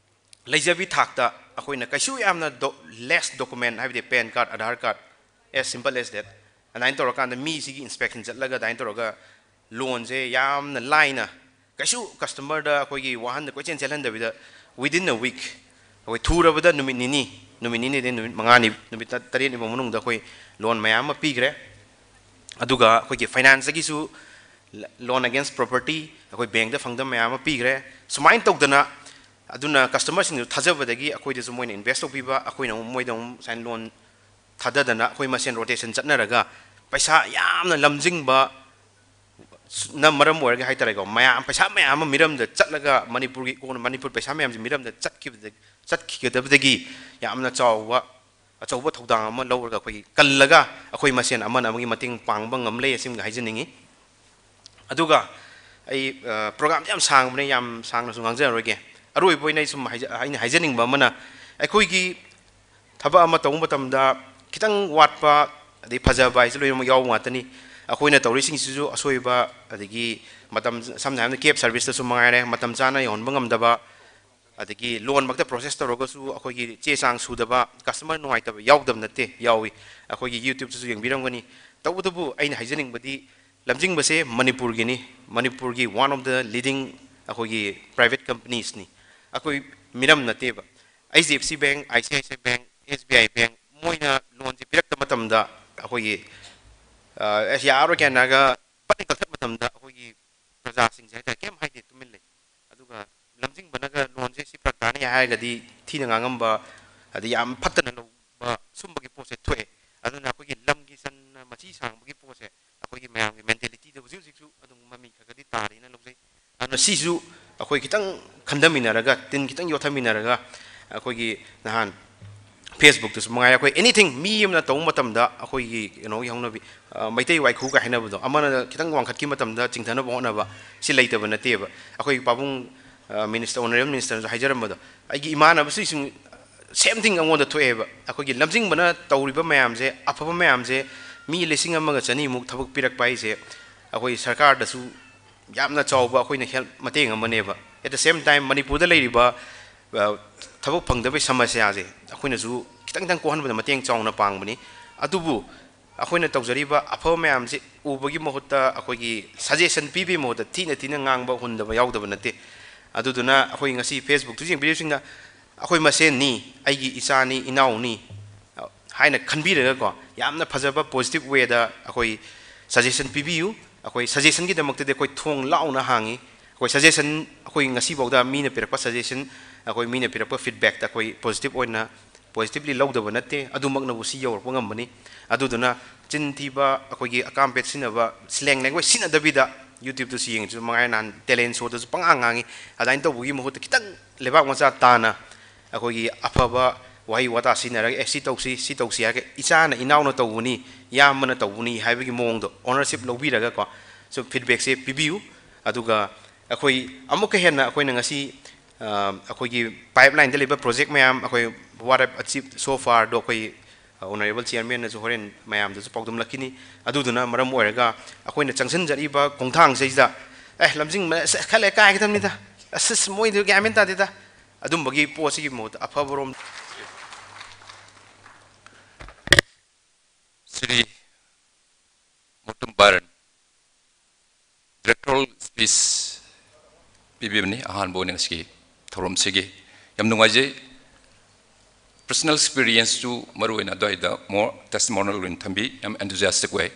ꯂꯩꯖꯕꯤ ꯊꯥꯛꯇ ꯑꯩꯈꯣꯏꯅ ꯀꯩꯁꯨ ꯌꯥꯝꯅ ꯗꯣ-, ꯂꯦꯁ ꯗꯣꯀꯨꯃꯦꯟ, ꯍꯥꯏꯕꯗꯤ pan card, Aadhaar card, as simple as that, ꯑꯗꯨꯃꯥꯏꯅ ꯇꯧꯔꯀꯥꯟꯗ ꯃꯤꯁꯤꯒꯤ ꯏꯟꯁꯄꯦꯛꯁꯟ ꯆꯠꯂꯒ ꯑꯗꯨꯃꯥꯏꯅ ꯇꯧꯔꯒ ꯂꯣꯟꯁꯦ ꯌꯥꯝꯅ ꯂꯥꯏꯅ, ꯀꯩꯁꯨ ꯀꯁꯇꯃꯔꯗ ꯑꯩꯈꯣꯏꯒꯤ ꯋꯥꯍꯟꯗ ꯀꯣꯏꯆꯦꯟ ꯆꯦꯜꯍꯟꯗꯕꯤꯗ within a week, ꯑꯩꯈꯣꯏ ꯊꯨꯔꯕꯗ ꯅꯨꯃꯤꯠ ꯅꯤꯅꯤ, ꯅꯨꯃꯤꯠ ꯅꯤꯅꯤꯗꯩ ꯅꯨꯃꯤꯠ ꯃꯉꯥꯅꯤ, ꯅꯨꯃꯤꯠ ꯇ-, ꯇꯔꯦꯠꯅꯤ ꯐꯥꯎ ꯃꯅꯨꯡꯗ ꯑꯩꯈꯣꯏ ꯂꯣꯟ ꯃꯌꯥꯝ ꯑꯃ ꯄꯤꯈ꯭ꯔꯦ꯫ ꯑꯗꯨꯒ ꯑꯩꯈꯣꯏꯒꯤ ꯐꯥꯏꯅꯥꯟꯁꯇꯒꯤꯁꯨ ꯂ-, loan against property ꯑꯩꯈꯣꯏ ꯕꯦꯡꯛꯇ ꯐꯪꯗꯕ ꯃꯌꯥꯝ ꯑꯃ ꯄꯤꯈ꯭ꯔꯦ꯫ ꯁꯨꯃꯥꯏꯅ ꯇꯧꯗꯅ ꯑꯗꯨꯅ ꯀꯁꯇꯃꯔꯁꯤꯡꯗꯨ ꯊꯥꯖꯕꯗꯒꯤ ꯑꯩꯈꯣꯏꯗꯁꯨ ꯃꯣꯏꯅ ꯏꯟꯚꯦꯁ ꯇꯧꯕꯤꯕ, ꯑꯩꯈꯣꯏꯅ ꯑꯃꯨꯛ ꯃꯣꯏꯗ ꯑꯃꯨꯛ ꯁꯨꯃꯥꯏꯅ ꯂꯣꯟ ꯊꯥꯗꯗꯅ ꯑꯩꯈꯣꯏ ꯃꯁꯦꯟ ꯔꯣꯇꯦꯁꯟ ꯆꯠꯅꯔꯒ ꯄꯩꯁꯥ ꯌꯥꯝꯅ ꯂꯝꯖꯤꯡꯕ ꯅ ꯃꯔꯝ ꯑꯣꯏꯔꯒ ꯍꯥꯏꯇꯥꯔꯦꯀꯣ, ꯃꯌꯥꯝ, ꯄꯩꯁꯥ ꯃꯌꯥꯝ ꯑꯃ ꯃꯤꯔꯝꯗ ꯆꯠꯂꯒ ꯃꯅꯤꯄꯨꯔꯒꯤ ꯀꯣꯟꯅ ꯃꯅꯤꯄꯨꯔ ꯄꯩꯁꯥ ꯃꯌꯥꯝꯁꯦ ꯃꯤꯔꯝꯗ ꯆꯠꯈꯤꯕꯗ-, ꯆꯠꯈꯤꯒꯗꯕꯗꯒꯤ ꯌꯥꯝꯅ ꯆꯥꯎꯕ, ꯑꯆꯧꯕ ꯊꯧꯗꯥꯡ ꯑꯃ ꯂꯧꯔꯒ ꯑꯩꯈꯣꯏꯒꯤ ꯀꯜꯂꯒ ꯑꯩꯈꯣꯏ ꯃꯁꯦꯟ ꯑꯃꯅ ꯑꯃꯒꯤ ꯃꯇꯦꯡ ꯄꯥꯡꯕ ꯉꯝꯂꯦ ꯑꯁꯤꯃꯒ ꯍꯥꯏꯖꯅꯤꯡꯉꯤ꯫ ꯑꯗꯨꯒ ꯑꯩ, ꯑ, ꯄ꯭ꯔꯣꯒ꯭ꯔꯥꯝꯁꯦ ꯌꯥꯝ ꯁꯥꯡꯕꯅꯦ, ꯌꯥꯝ ꯁꯥꯡꯅꯁꯨ ꯉꯥꯡꯖꯔꯔꯣꯏꯒꯦ꯫ ꯑꯔꯣꯏꯕ ꯑꯣꯏꯅ ꯑꯩ ꯁꯨꯝ ꯍꯥꯏꯖ-, ꯑꯩꯅ ꯍꯥꯏꯖꯅꯤꯡꯕ ꯑꯃꯅ, ꯑꯩꯈꯣꯏꯒꯤ ꯊꯕꯛ ꯑꯃ ꯇꯧꯕ ꯃꯇꯝꯗ ꯈꯤꯇꯪ ꯋꯥꯠꯄ ꯑꯗꯩ ꯐꯖꯕ ꯍꯥꯏꯁꯦ ꯂꯣꯏꯅꯃꯛ ꯌꯥꯎꯕ ꯉꯥꯛꯇꯅꯤ꯫ ꯑꯩꯈꯣꯏꯅ ꯇꯧꯔꯤꯁꯤꯡꯁꯤꯁꯨ ꯑꯁꯣꯏꯕ, ꯑꯗꯒꯤ ꯃꯇꯝ, ꯁꯝꯅ ꯍꯥꯏꯔꯕꯗ cab service ꯇꯁꯨ ꯃꯉꯥꯏꯔꯦ, ꯃꯇꯝ ꯆꯥꯅ ꯌꯧꯍꯟꯕ ꯉꯝꯗꯕ, ꯑꯗꯒꯤ loan ꯃꯛꯇ process ꯇꯧꯔꯒꯁꯨ ꯑꯩꯈꯣꯏꯒꯤ ꯆꯦ ꯆꯥꯡ ꯁꯨꯗꯕ, customer ꯅꯨꯡꯉꯥꯏꯇꯕ ꯌꯥꯎꯗꯕ ꯅꯠꯇꯦ, ꯌꯥꯎꯏ꯫ ꯑꯩꯈꯣꯏꯒꯤ YouTube ꯇꯁꯨ ꯌꯦꯡꯕꯤꯔꯝꯒꯅꯤ꯫ ꯇꯧꯕꯇꯕꯨ ꯑꯩꯅ ꯍꯥꯏꯖꯅꯤꯡꯕꯗꯤ, ꯂꯝꯖꯤꯡꯕꯁꯦ ꯃꯅꯤꯄꯨꯔꯒꯤꯅꯤ, ꯃꯅꯤꯄꯨꯔꯒꯤ one of the leading ꯑꯩꯈꯣꯏꯒꯤ private companies ꯅꯤ꯫ ꯑꯩꯈꯣꯏ ꯃꯤꯔꯝ ꯅꯠꯇꯦꯕ꯫ H D F C Bank, I C I C I Bank, S B I Bank, ꯃꯣꯏꯅ loan ꯁꯦ ꯄꯤꯔꯛꯇ ꯃꯇꯝꯗ ꯑꯩꯈꯣꯏꯒꯤ, ꯑ, ꯑꯁ, ꯌꯥꯔꯔꯣꯏ ꯀꯥꯏꯅꯒ ꯄꯠꯅ ꯀꯛꯊꯠ ꯃꯇꯝꯗ ꯑꯩꯈꯣꯏꯒꯤ ꯄ꯭ꯔꯖꯥꯁꯤꯡꯁꯦ ꯍꯥꯏꯇꯥꯔꯦ, ꯀꯩꯝ ꯍꯥꯏꯗꯦ, ꯇꯨꯃꯤꯟ ꯂꯩ꯫ ꯑꯗꯨꯒ ꯂꯝꯖꯤꯡꯕꯅꯒ loan ꯁꯦ ꯁꯤ ꯐꯔꯛ ꯇꯥꯅꯤ ꯍꯥꯏꯔꯒꯗꯤ ꯊꯤꯅ ꯉꯥꯡꯉꯝꯕ, ꯑꯗꯩ ꯌꯥꯝ ꯐꯠꯇꯅ ꯂꯧꯕ, ꯁꯨꯝꯕꯒꯤ ꯄꯣꯠꯁꯦ ꯊꯣꯛꯑꯦ꯫ ꯑꯗꯨꯅ ꯑꯩꯈꯣꯏꯒꯤ ꯂꯝꯒꯤ ꯆꯟꯅ ꯃꯆꯤ ꯁꯥꯡꯕꯒꯤ ꯄꯣꯠꯁꯦ ꯑꯩꯈꯣꯏꯒꯤ ꯃꯌꯥꯝꯒꯤ mentality ꯗ ꯍꯧꯖꯤꯛ ꯍꯧꯖꯤꯛꯁꯨ ꯑꯗꯨꯝ ꯃꯃꯤ ꯈꯔ ꯈꯔꯗꯤ ꯇꯥꯔꯤꯅ ꯂꯧꯖꯩ꯫ ꯑꯗꯨꯅ ꯁꯤꯁꯨ ꯑꯩꯈꯣꯏ ꯈꯤꯇꯪ ꯈꯟꯊꯃꯤꯟꯅꯔꯒ, ꯇꯤꯟ ꯈꯤꯇꯪ ꯌꯣꯠꯊꯃꯤꯟꯅꯔꯒ, ꯑꯩꯈꯣꯏꯒꯤ ꯅꯍꯥꯟ Facebook ꯇꯁꯨ ꯃꯉꯥꯏꯔꯦ, ꯑꯩꯈꯣꯏ anything ꯃꯤ ꯑꯃꯅ ꯇꯧꯕ ꯃꯇꯝꯗ ꯑꯩꯈꯣꯏꯒꯤ ꯀꯩꯅꯣꯒꯤ ꯍꯧꯅꯕꯤ, ꯑ, ꯃꯩꯇꯩ ꯋꯥꯏꯈꯨ ꯀꯥꯏ ꯍꯥꯏꯅꯕꯗꯣ, ꯑꯃꯅ ꯈꯤꯇꯪ ꯋꯥꯡꯈꯠꯈꯤꯕ ꯃꯇꯝꯗ ꯆꯤꯡꯊꯅꯕ ꯍꯣꯠꯅꯕ, ꯁꯤ ꯂꯩꯇꯕ ꯅꯠꯇꯦꯕ꯫ ꯑꯩꯈꯣꯏꯒꯤ ꯄꯥꯕꯨꯡ, ꯑ, minister, honourable minister ꯅꯁꯨ ꯍꯥꯏꯖꯔꯝꯕꯗꯣ, ꯑꯩꯒꯤ ꯏꯃꯥꯟꯅꯕꯁꯤꯡ same thing ꯑꯩꯉꯣꯟꯗ ꯊꯣꯛꯑꯦꯕ꯫ ꯑꯩꯈꯣꯏꯒꯤ ꯂꯝꯖꯤꯡꯕꯅ ꯇꯧꯔꯤꯕ ꯃꯌꯥꯝꯁꯦ, ꯑꯐꯕ ꯃꯌꯥꯝꯁꯦ, ꯃꯤ ꯂꯤꯁꯤꯡ ꯑꯃꯒ ꯆꯅꯤꯃꯨꯛ ꯊꯕꯛ ꯄꯤꯔꯛꯄ ꯍꯥꯏꯁꯦ, ꯑꯩꯈꯣꯏ ꯁꯔꯀꯥꯔꯗꯁꯨ ꯌꯥꯝꯅ ꯆꯥꯎꯕ ꯑꯩꯈꯣꯏꯅ help, ꯃꯇꯦꯡ ꯑꯃꯅꯦꯕ꯫ At the same time, ꯃꯅꯤꯄꯨꯔꯗ ꯂꯩꯔꯤꯕ, ꯑ, ꯊꯕꯛ ꯐꯪꯗꯕꯒꯤ ꯁꯃꯁ꯭ꯌꯥꯁꯦ ꯑꯩꯈꯣꯏꯅꯁꯨ ꯈꯤꯇꯪ ꯈꯤꯇꯪ ꯀꯣꯛꯍꯟꯕꯗ ꯃꯇꯦꯡ ꯆꯥꯎꯅ ꯄꯥꯡꯕꯅꯤ꯫ ꯑꯗꯨꯕꯨ ꯑꯩꯈꯣꯏꯅ ꯇꯧꯖꯔꯤꯕ ꯑꯐꯕ ꯃꯌꯥꯝꯁꯦ ꯎꯕꯒꯤ ꯃꯍꯨꯠꯇ, ꯑꯩꯈꯣꯏꯒꯤ suggestion ꯄꯤꯕꯒꯤ ꯃꯍꯨꯠꯇ ꯊꯤꯅ ꯊꯤꯅ ꯉꯥꯡꯕ, ꯍꯨꯟꯗꯕ ꯌꯥꯎꯗꯕ ꯅꯠꯇꯦ꯫ ꯑꯗꯨꯗꯨꯅ ꯑꯩꯈꯣꯏ ꯉꯁꯤ Facebook ꯇ ꯌꯦꯡꯕꯤꯔꯤꯕꯁꯤꯡꯅ, ꯑꯩꯈꯣꯏ ꯃꯁꯦꯟꯅꯤ, ꯑꯩꯒꯤ ꯏꯆꯥꯅꯤ, ꯏꯅꯥꯎꯅꯤ, ꯑ, ꯍꯥꯏꯅ ꯈꯟꯕꯤꯔꯒꯀꯣ, ꯌꯥꯝꯅ ꯐꯖꯕ positive way ꯗ ꯑꯩꯈꯣꯏ suggestion ꯄꯤꯕꯤꯌꯨ꯫ ꯑꯩꯈꯣꯏ suggestion ꯒꯤꯗꯃꯛꯇꯗꯤ ꯑꯩꯈꯣꯏ ꯊꯣꯡ ꯂꯥꯎꯅ ꯍꯥꯡꯉꯤ꯫ ꯑꯩꯈꯣꯏ suggestion, ꯑꯩꯈꯣꯏ ꯉꯁꯤꯐꯥꯎꯗ ꯃꯤꯅ ꯄꯤꯔꯛꯄ suggestion, ꯑꯩꯈꯣꯏ ꯃꯤꯅ ꯄꯤꯔꯛꯄ feedback ꯇ ꯑꯩꯈꯣꯏ positive ꯑꯣꯏꯅ, positive ꯂꯤ ꯂꯧꯗꯕ ꯅꯠꯇꯦ, ꯑꯗꯨꯃꯛꯅꯕꯨ ꯁꯤ ꯌꯧꯔꯛꯄ ꯉꯝꯕꯅꯤ꯫ ꯑꯗꯨꯗꯨꯅ ꯆꯤꯟ ꯊꯤꯕ, ꯑꯩꯈꯣꯏꯒꯤ ꯑꯀꯥꯝ ꯄꯦꯠ ꯁꯤꯖꯤꯟꯅꯕ, slang language ꯁꯤꯖꯤꯟꯅꯗꯕꯤꯗ, YouTube ꯇꯁꯨ ꯌꯦꯡꯉꯤꯁꯨ ꯃꯉꯥꯏ, ꯅꯍꯥꯟ talent show ꯗꯁꯨ ꯄꯉꯥꯡ ꯉꯥꯡꯉꯤ, ꯑꯗꯨꯃꯥꯏꯅ ꯇꯧꯕꯒꯤ ꯃꯍꯨꯠꯇ ꯈꯤꯇꯪ ꯂꯩꯕꯥꯛ ꯃꯆꯥ ꯇꯥꯅ ꯑꯩꯈꯣꯏꯒꯤ ꯑꯐꯕ ꯋꯥꯍꯩ ꯋꯥꯇꯥ ꯁꯤꯖꯤꯟꯅꯔꯒ, "ꯑꯦ, ꯁꯤ ꯇꯧꯁꯤ, ꯁꯤ ꯇꯧꯁꯤ" ꯍꯥꯏꯔꯒ, "ꯏꯆꯥꯅ ꯏꯅꯥꯎꯅ ꯇꯧꯕꯅꯤ, ꯏꯌꯥꯝꯕꯅ ꯇꯧꯕꯅꯤ" ꯍꯥꯏꯕꯒꯤ ꯃꯑꯣꯡꯗꯣ ownership ꯂꯧꯕꯤꯔꯒꯀꯣ, ꯁꯨꯝ feedback ꯁꯦ ꯄꯤꯕꯤꯌꯨ꯫ ꯑꯗꯨꯒ ꯑꯩꯈꯣꯏ ꯑꯃꯨꯛꯀ ꯍꯦꯟꯅ ꯑꯩꯈꯣꯏꯅ ꯉꯁꯤ, ꯑ, ꯑꯩꯈꯣꯏꯒꯤ pipeline ꯗ ꯂꯩꯕ project ꯃꯌꯥꯝ, ꯑꯩꯈꯣꯏ what have achieved so far ꯗꯣ ꯑꯩꯈꯣꯏ ꯑꯣꯅꯔꯦꯕꯜ ꯆꯤꯌꯔꯃꯦꯟꯅꯁꯨ ꯍꯣꯔꯦꯟ ꯃꯌꯥꯝꯗꯁꯨ ꯄꯥꯎꯗꯝꯂꯛꯈꯤꯅꯤ꯫ ꯑꯗꯨꯗꯨꯅ ꯃꯔꯝ ꯑꯣꯏꯔꯒ ꯑꯩꯈꯣꯏꯅ ꯆꯪꯁꯤꯟꯖꯔꯤꯕ ꯈꯣꯡꯊꯥꯡꯁꯤꯗꯩꯁꯤꯗ, "ꯑꯦ, ꯂꯝꯖꯤꯡꯕ ꯑꯁ ꯈꯔ ꯂꯩꯔ ꯀꯥꯏꯒꯗꯕꯅꯤꯗ, ꯑꯁ, ꯑꯁ, ꯃꯣꯏꯗꯨ ꯒ꯭ꯌꯥꯟ ꯃꯦꯟ ꯇꯥꯗꯦꯗ", ꯑꯗꯨꯝꯕꯒꯤ ꯄꯣꯠꯁꯤꯒꯤ ꯃꯍꯨꯠꯇ ꯑꯐꯕꯔꯣꯝ꯫ ꯁ꯭ꯔꯤ ꯃꯨꯇꯨꯝ ꯕꯥꯏꯔꯟ ꯗꯤꯔꯦꯛꯇꯣꯔꯦꯜ ꯁ꯭ꯄꯤꯆ ꯄꯤꯕꯤꯕꯅꯤ꯫ ꯑꯍꯥꯟꯕ ꯑꯣꯏꯅ ꯉꯁꯤꯒꯤ ꯊꯧꯔꯝꯁꯤꯒꯤ ꯌꯥꯝ ꯅꯨꯡꯉꯥꯏꯖꯩ꯫ ꯄꯔꯁꯣꯅꯦꯜ ꯑꯦꯛꯁꯄꯤꯔꯤꯌꯦꯟꯁꯁꯨ ꯃꯔꯨꯑꯣꯏꯅ ꯑꯗꯨꯋꯥꯏꯗ ꯃꯣꯔ ꯇꯦꯁꯇꯤꯃꯣꯅꯤꯌꯦꯜ ꯑꯣꯏꯅ ꯊꯝꯕꯤ꯫ ꯌꯥꯝ ꯑꯦꯟꯊꯨꯖꯤꯌꯥꯁꯇꯤꯛ ꯑꯣꯏ꯫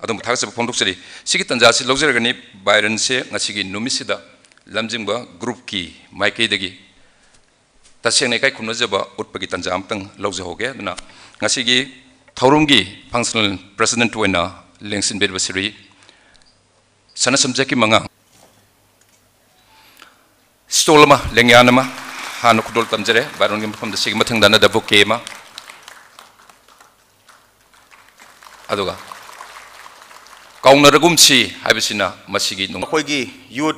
ꯑꯗꯨꯝ ꯊꯥꯒꯠꯆꯕ ꯐꯣꯡꯗꯣꯛꯆꯔꯤ꯫ ꯁꯤꯒꯤ ꯇꯥꯟꯖꯥꯁꯤ ꯂꯧꯖꯔꯒꯅꯤ ꯕꯥꯏꯔꯟꯁꯦ ꯉꯁꯤꯒꯤ ꯅꯨꯃꯤꯠꯁꯤꯗ ꯂꯝꯖꯤꯡꯕ ꯒ꯭ꯔꯨꯞꯀꯤ ꯃꯥꯏꯀꯩꯗꯒꯤ ꯇꯁꯦꯡꯅ ꯏꯀꯥꯏ ꯈꯨꯝꯅꯖꯕ ꯎꯠꯄꯒꯤ ꯇꯥꯟꯖꯥ ꯑꯃꯇꯪ ꯂꯧꯖꯍꯧꯒꯦ꯫ ꯑꯗꯨꯅ ꯉꯁꯤꯒꯤ ꯊꯧꯔꯝꯒꯤ ꯐꯪꯁꯅꯦꯜ ꯄ꯭ꯔꯦꯁꯤꯗꯦꯟꯠ ꯑꯣꯏꯅ ꯂꯦꯡꯁꯤꯟꯕꯤꯔꯤꯕ ꯁ꯭ꯔꯤ ꯁꯅꯥꯁꯝꯖꯦꯠꯀꯤ ꯃꯉꯥ ꯁ꯭ꯇꯣꯜ ꯑꯃ, ꯂꯦꯡꯌꯥꯟ ꯑꯃ ꯍꯥꯟꯅ ꯈꯨꯗꯣꯜ ꯇꯝꯖꯔꯦ꯫ ꯕꯥꯏꯔꯣꯟꯒꯤ ꯃꯐꯝꯗ ꯁꯤꯒꯤ ꯃꯊꯪꯗ ꯑꯅꯗ ꯕꯨꯀꯦ ꯑꯃ, ꯑꯗꯨꯒ ꯀꯥꯎꯅꯔꯒꯨꯝꯁꯤ ꯍꯥꯏꯕꯁꯤꯅ ꯃꯁꯤꯒꯤ ꯅꯨꯡ- ꯑꯩꯈꯣꯏꯒꯤ ꯌꯨꯠ,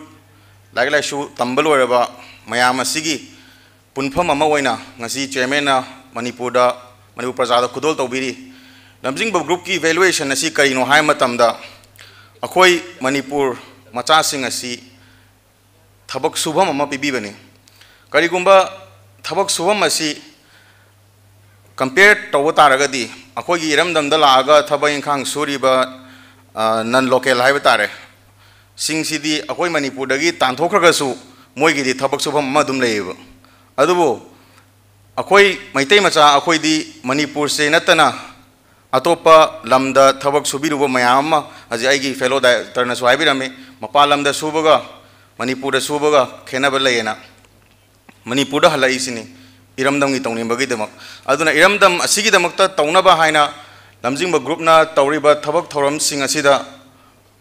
ꯂꯥꯏꯔꯤꯛ ꯂꯥꯏꯁꯨ ꯇꯝꯕ ꯂꯣꯏꯔꯕ ꯃꯌꯥꯝ ꯑꯁꯤꯒꯤ ꯄꯨꯟꯐꯝ ꯑꯃ ꯑꯣꯏꯅ ꯉꯁꯤ ꯆꯤꯌꯔꯃꯦꯟꯅ ꯃꯅꯤꯄꯨꯔꯗ, ꯃꯅꯤꯄꯨꯔ ꯄ꯭ꯔꯖꯥꯗ ꯈꯨꯗꯣꯜ ꯇꯧꯕꯤꯔꯤ꯫ ꯂꯝꯖꯤꯡꯕ ꯒ꯭ꯔꯨꯞꯀꯤ ꯚꯦꯂꯨꯑꯦꯁꯟ ꯑꯁꯤ ꯀꯔꯤꯅꯣ ꯍꯥꯏꯕ ꯃꯇꯝꯗ, ꯑꯩꯈꯣꯏ ꯃꯅꯤꯄꯨꯔ ꯃꯆꯥꯁꯤꯡ ꯑꯁꯤ ꯊꯕꯛ ꯁꯨꯐꯝ ꯑꯃ ꯄꯤꯕꯤꯕꯅꯤ꯫ ꯀꯔꯤꯒꯨꯝꯕ ꯊꯕꯛ ꯁꯨꯐꯝ ꯑꯁꯤ ꯀꯝꯄꯤꯌꯔ ꯇꯧꯕ ꯇꯥꯔꯒꯗꯤ, ꯑꯩꯈꯣꯏꯒꯤ ꯏꯔꯝꯗꯝꯗ ꯂꯥꯛꯑꯒ ꯊꯕꯛ ꯏꯪꯈꯥꯡ ꯁꯨꯔꯤꯕ, ꯑ, ꯅꯟ ꯂꯣꯀꯦꯜ ꯍꯥꯏꯕ ꯇꯥꯔꯦ, ꯁꯤꯡꯁꯤꯗꯤ ꯑꯩꯈꯣꯏ ꯃꯅꯤꯄꯨꯔꯗꯒꯤ ꯇꯥꯟꯊꯣꯛꯈ꯭ꯔꯒꯁꯨ ꯃꯣꯏꯒꯤꯗꯤ ꯊꯕꯛ ꯁꯨꯐꯝ ꯑꯃ ꯑꯗꯨꯝ ꯂꯩꯌꯦꯕ꯫ ꯑꯗꯨꯕꯨ ꯑꯩꯈꯣꯏ ꯃꯩꯇꯩ ꯃꯆꯥ ꯑꯩꯈꯣꯏꯗꯤ ꯃꯅꯤꯄꯨꯔꯁꯦ ꯅꯠꯇꯅ ꯑꯇꯣꯞꯄ ꯂꯝꯗ ꯊꯕꯛ ꯁꯨꯕꯤꯔꯨꯕ ꯃꯌꯥꯝ ꯑꯃ, ꯍꯧꯖꯤꯛ ꯑꯩꯒꯤ ꯐꯦꯂꯣ ꯗꯥꯏꯔꯦꯛꯇꯔꯅꯁꯨ ꯍꯥꯏꯕꯤꯔꯝꯃꯤ, ꯃꯄꯥꯟ ꯂꯝꯗ ꯁꯨꯕꯒ ꯃꯅꯤꯄꯨꯔꯗ ꯁꯨꯕꯒ ꯈꯦꯠꯅꯕ ꯂꯩꯌꯦꯅ꯫ ꯃꯅꯤꯄꯨꯔꯗ ꯍꯜꯂꯛꯏꯁꯤꯅꯤ ꯏꯔꯝꯗꯝꯒꯤ ꯇꯧꯅꯤꯡꯕꯒꯤꯗꯃꯛ꯫ ꯑꯗꯨꯅ ꯏꯔꯝꯗꯝ ꯑꯁꯤꯒꯤꯗꯃꯛꯇ ꯇꯧꯅꯕ ꯍꯥꯏꯅ ꯂꯝꯖꯤꯡꯕ ꯒ꯭ꯔꯨꯞꯅ ꯇꯧꯔꯤꯕ ꯊꯕꯛ ꯊꯧꯔꯝꯁꯤꯡ ꯑꯁꯤꯗ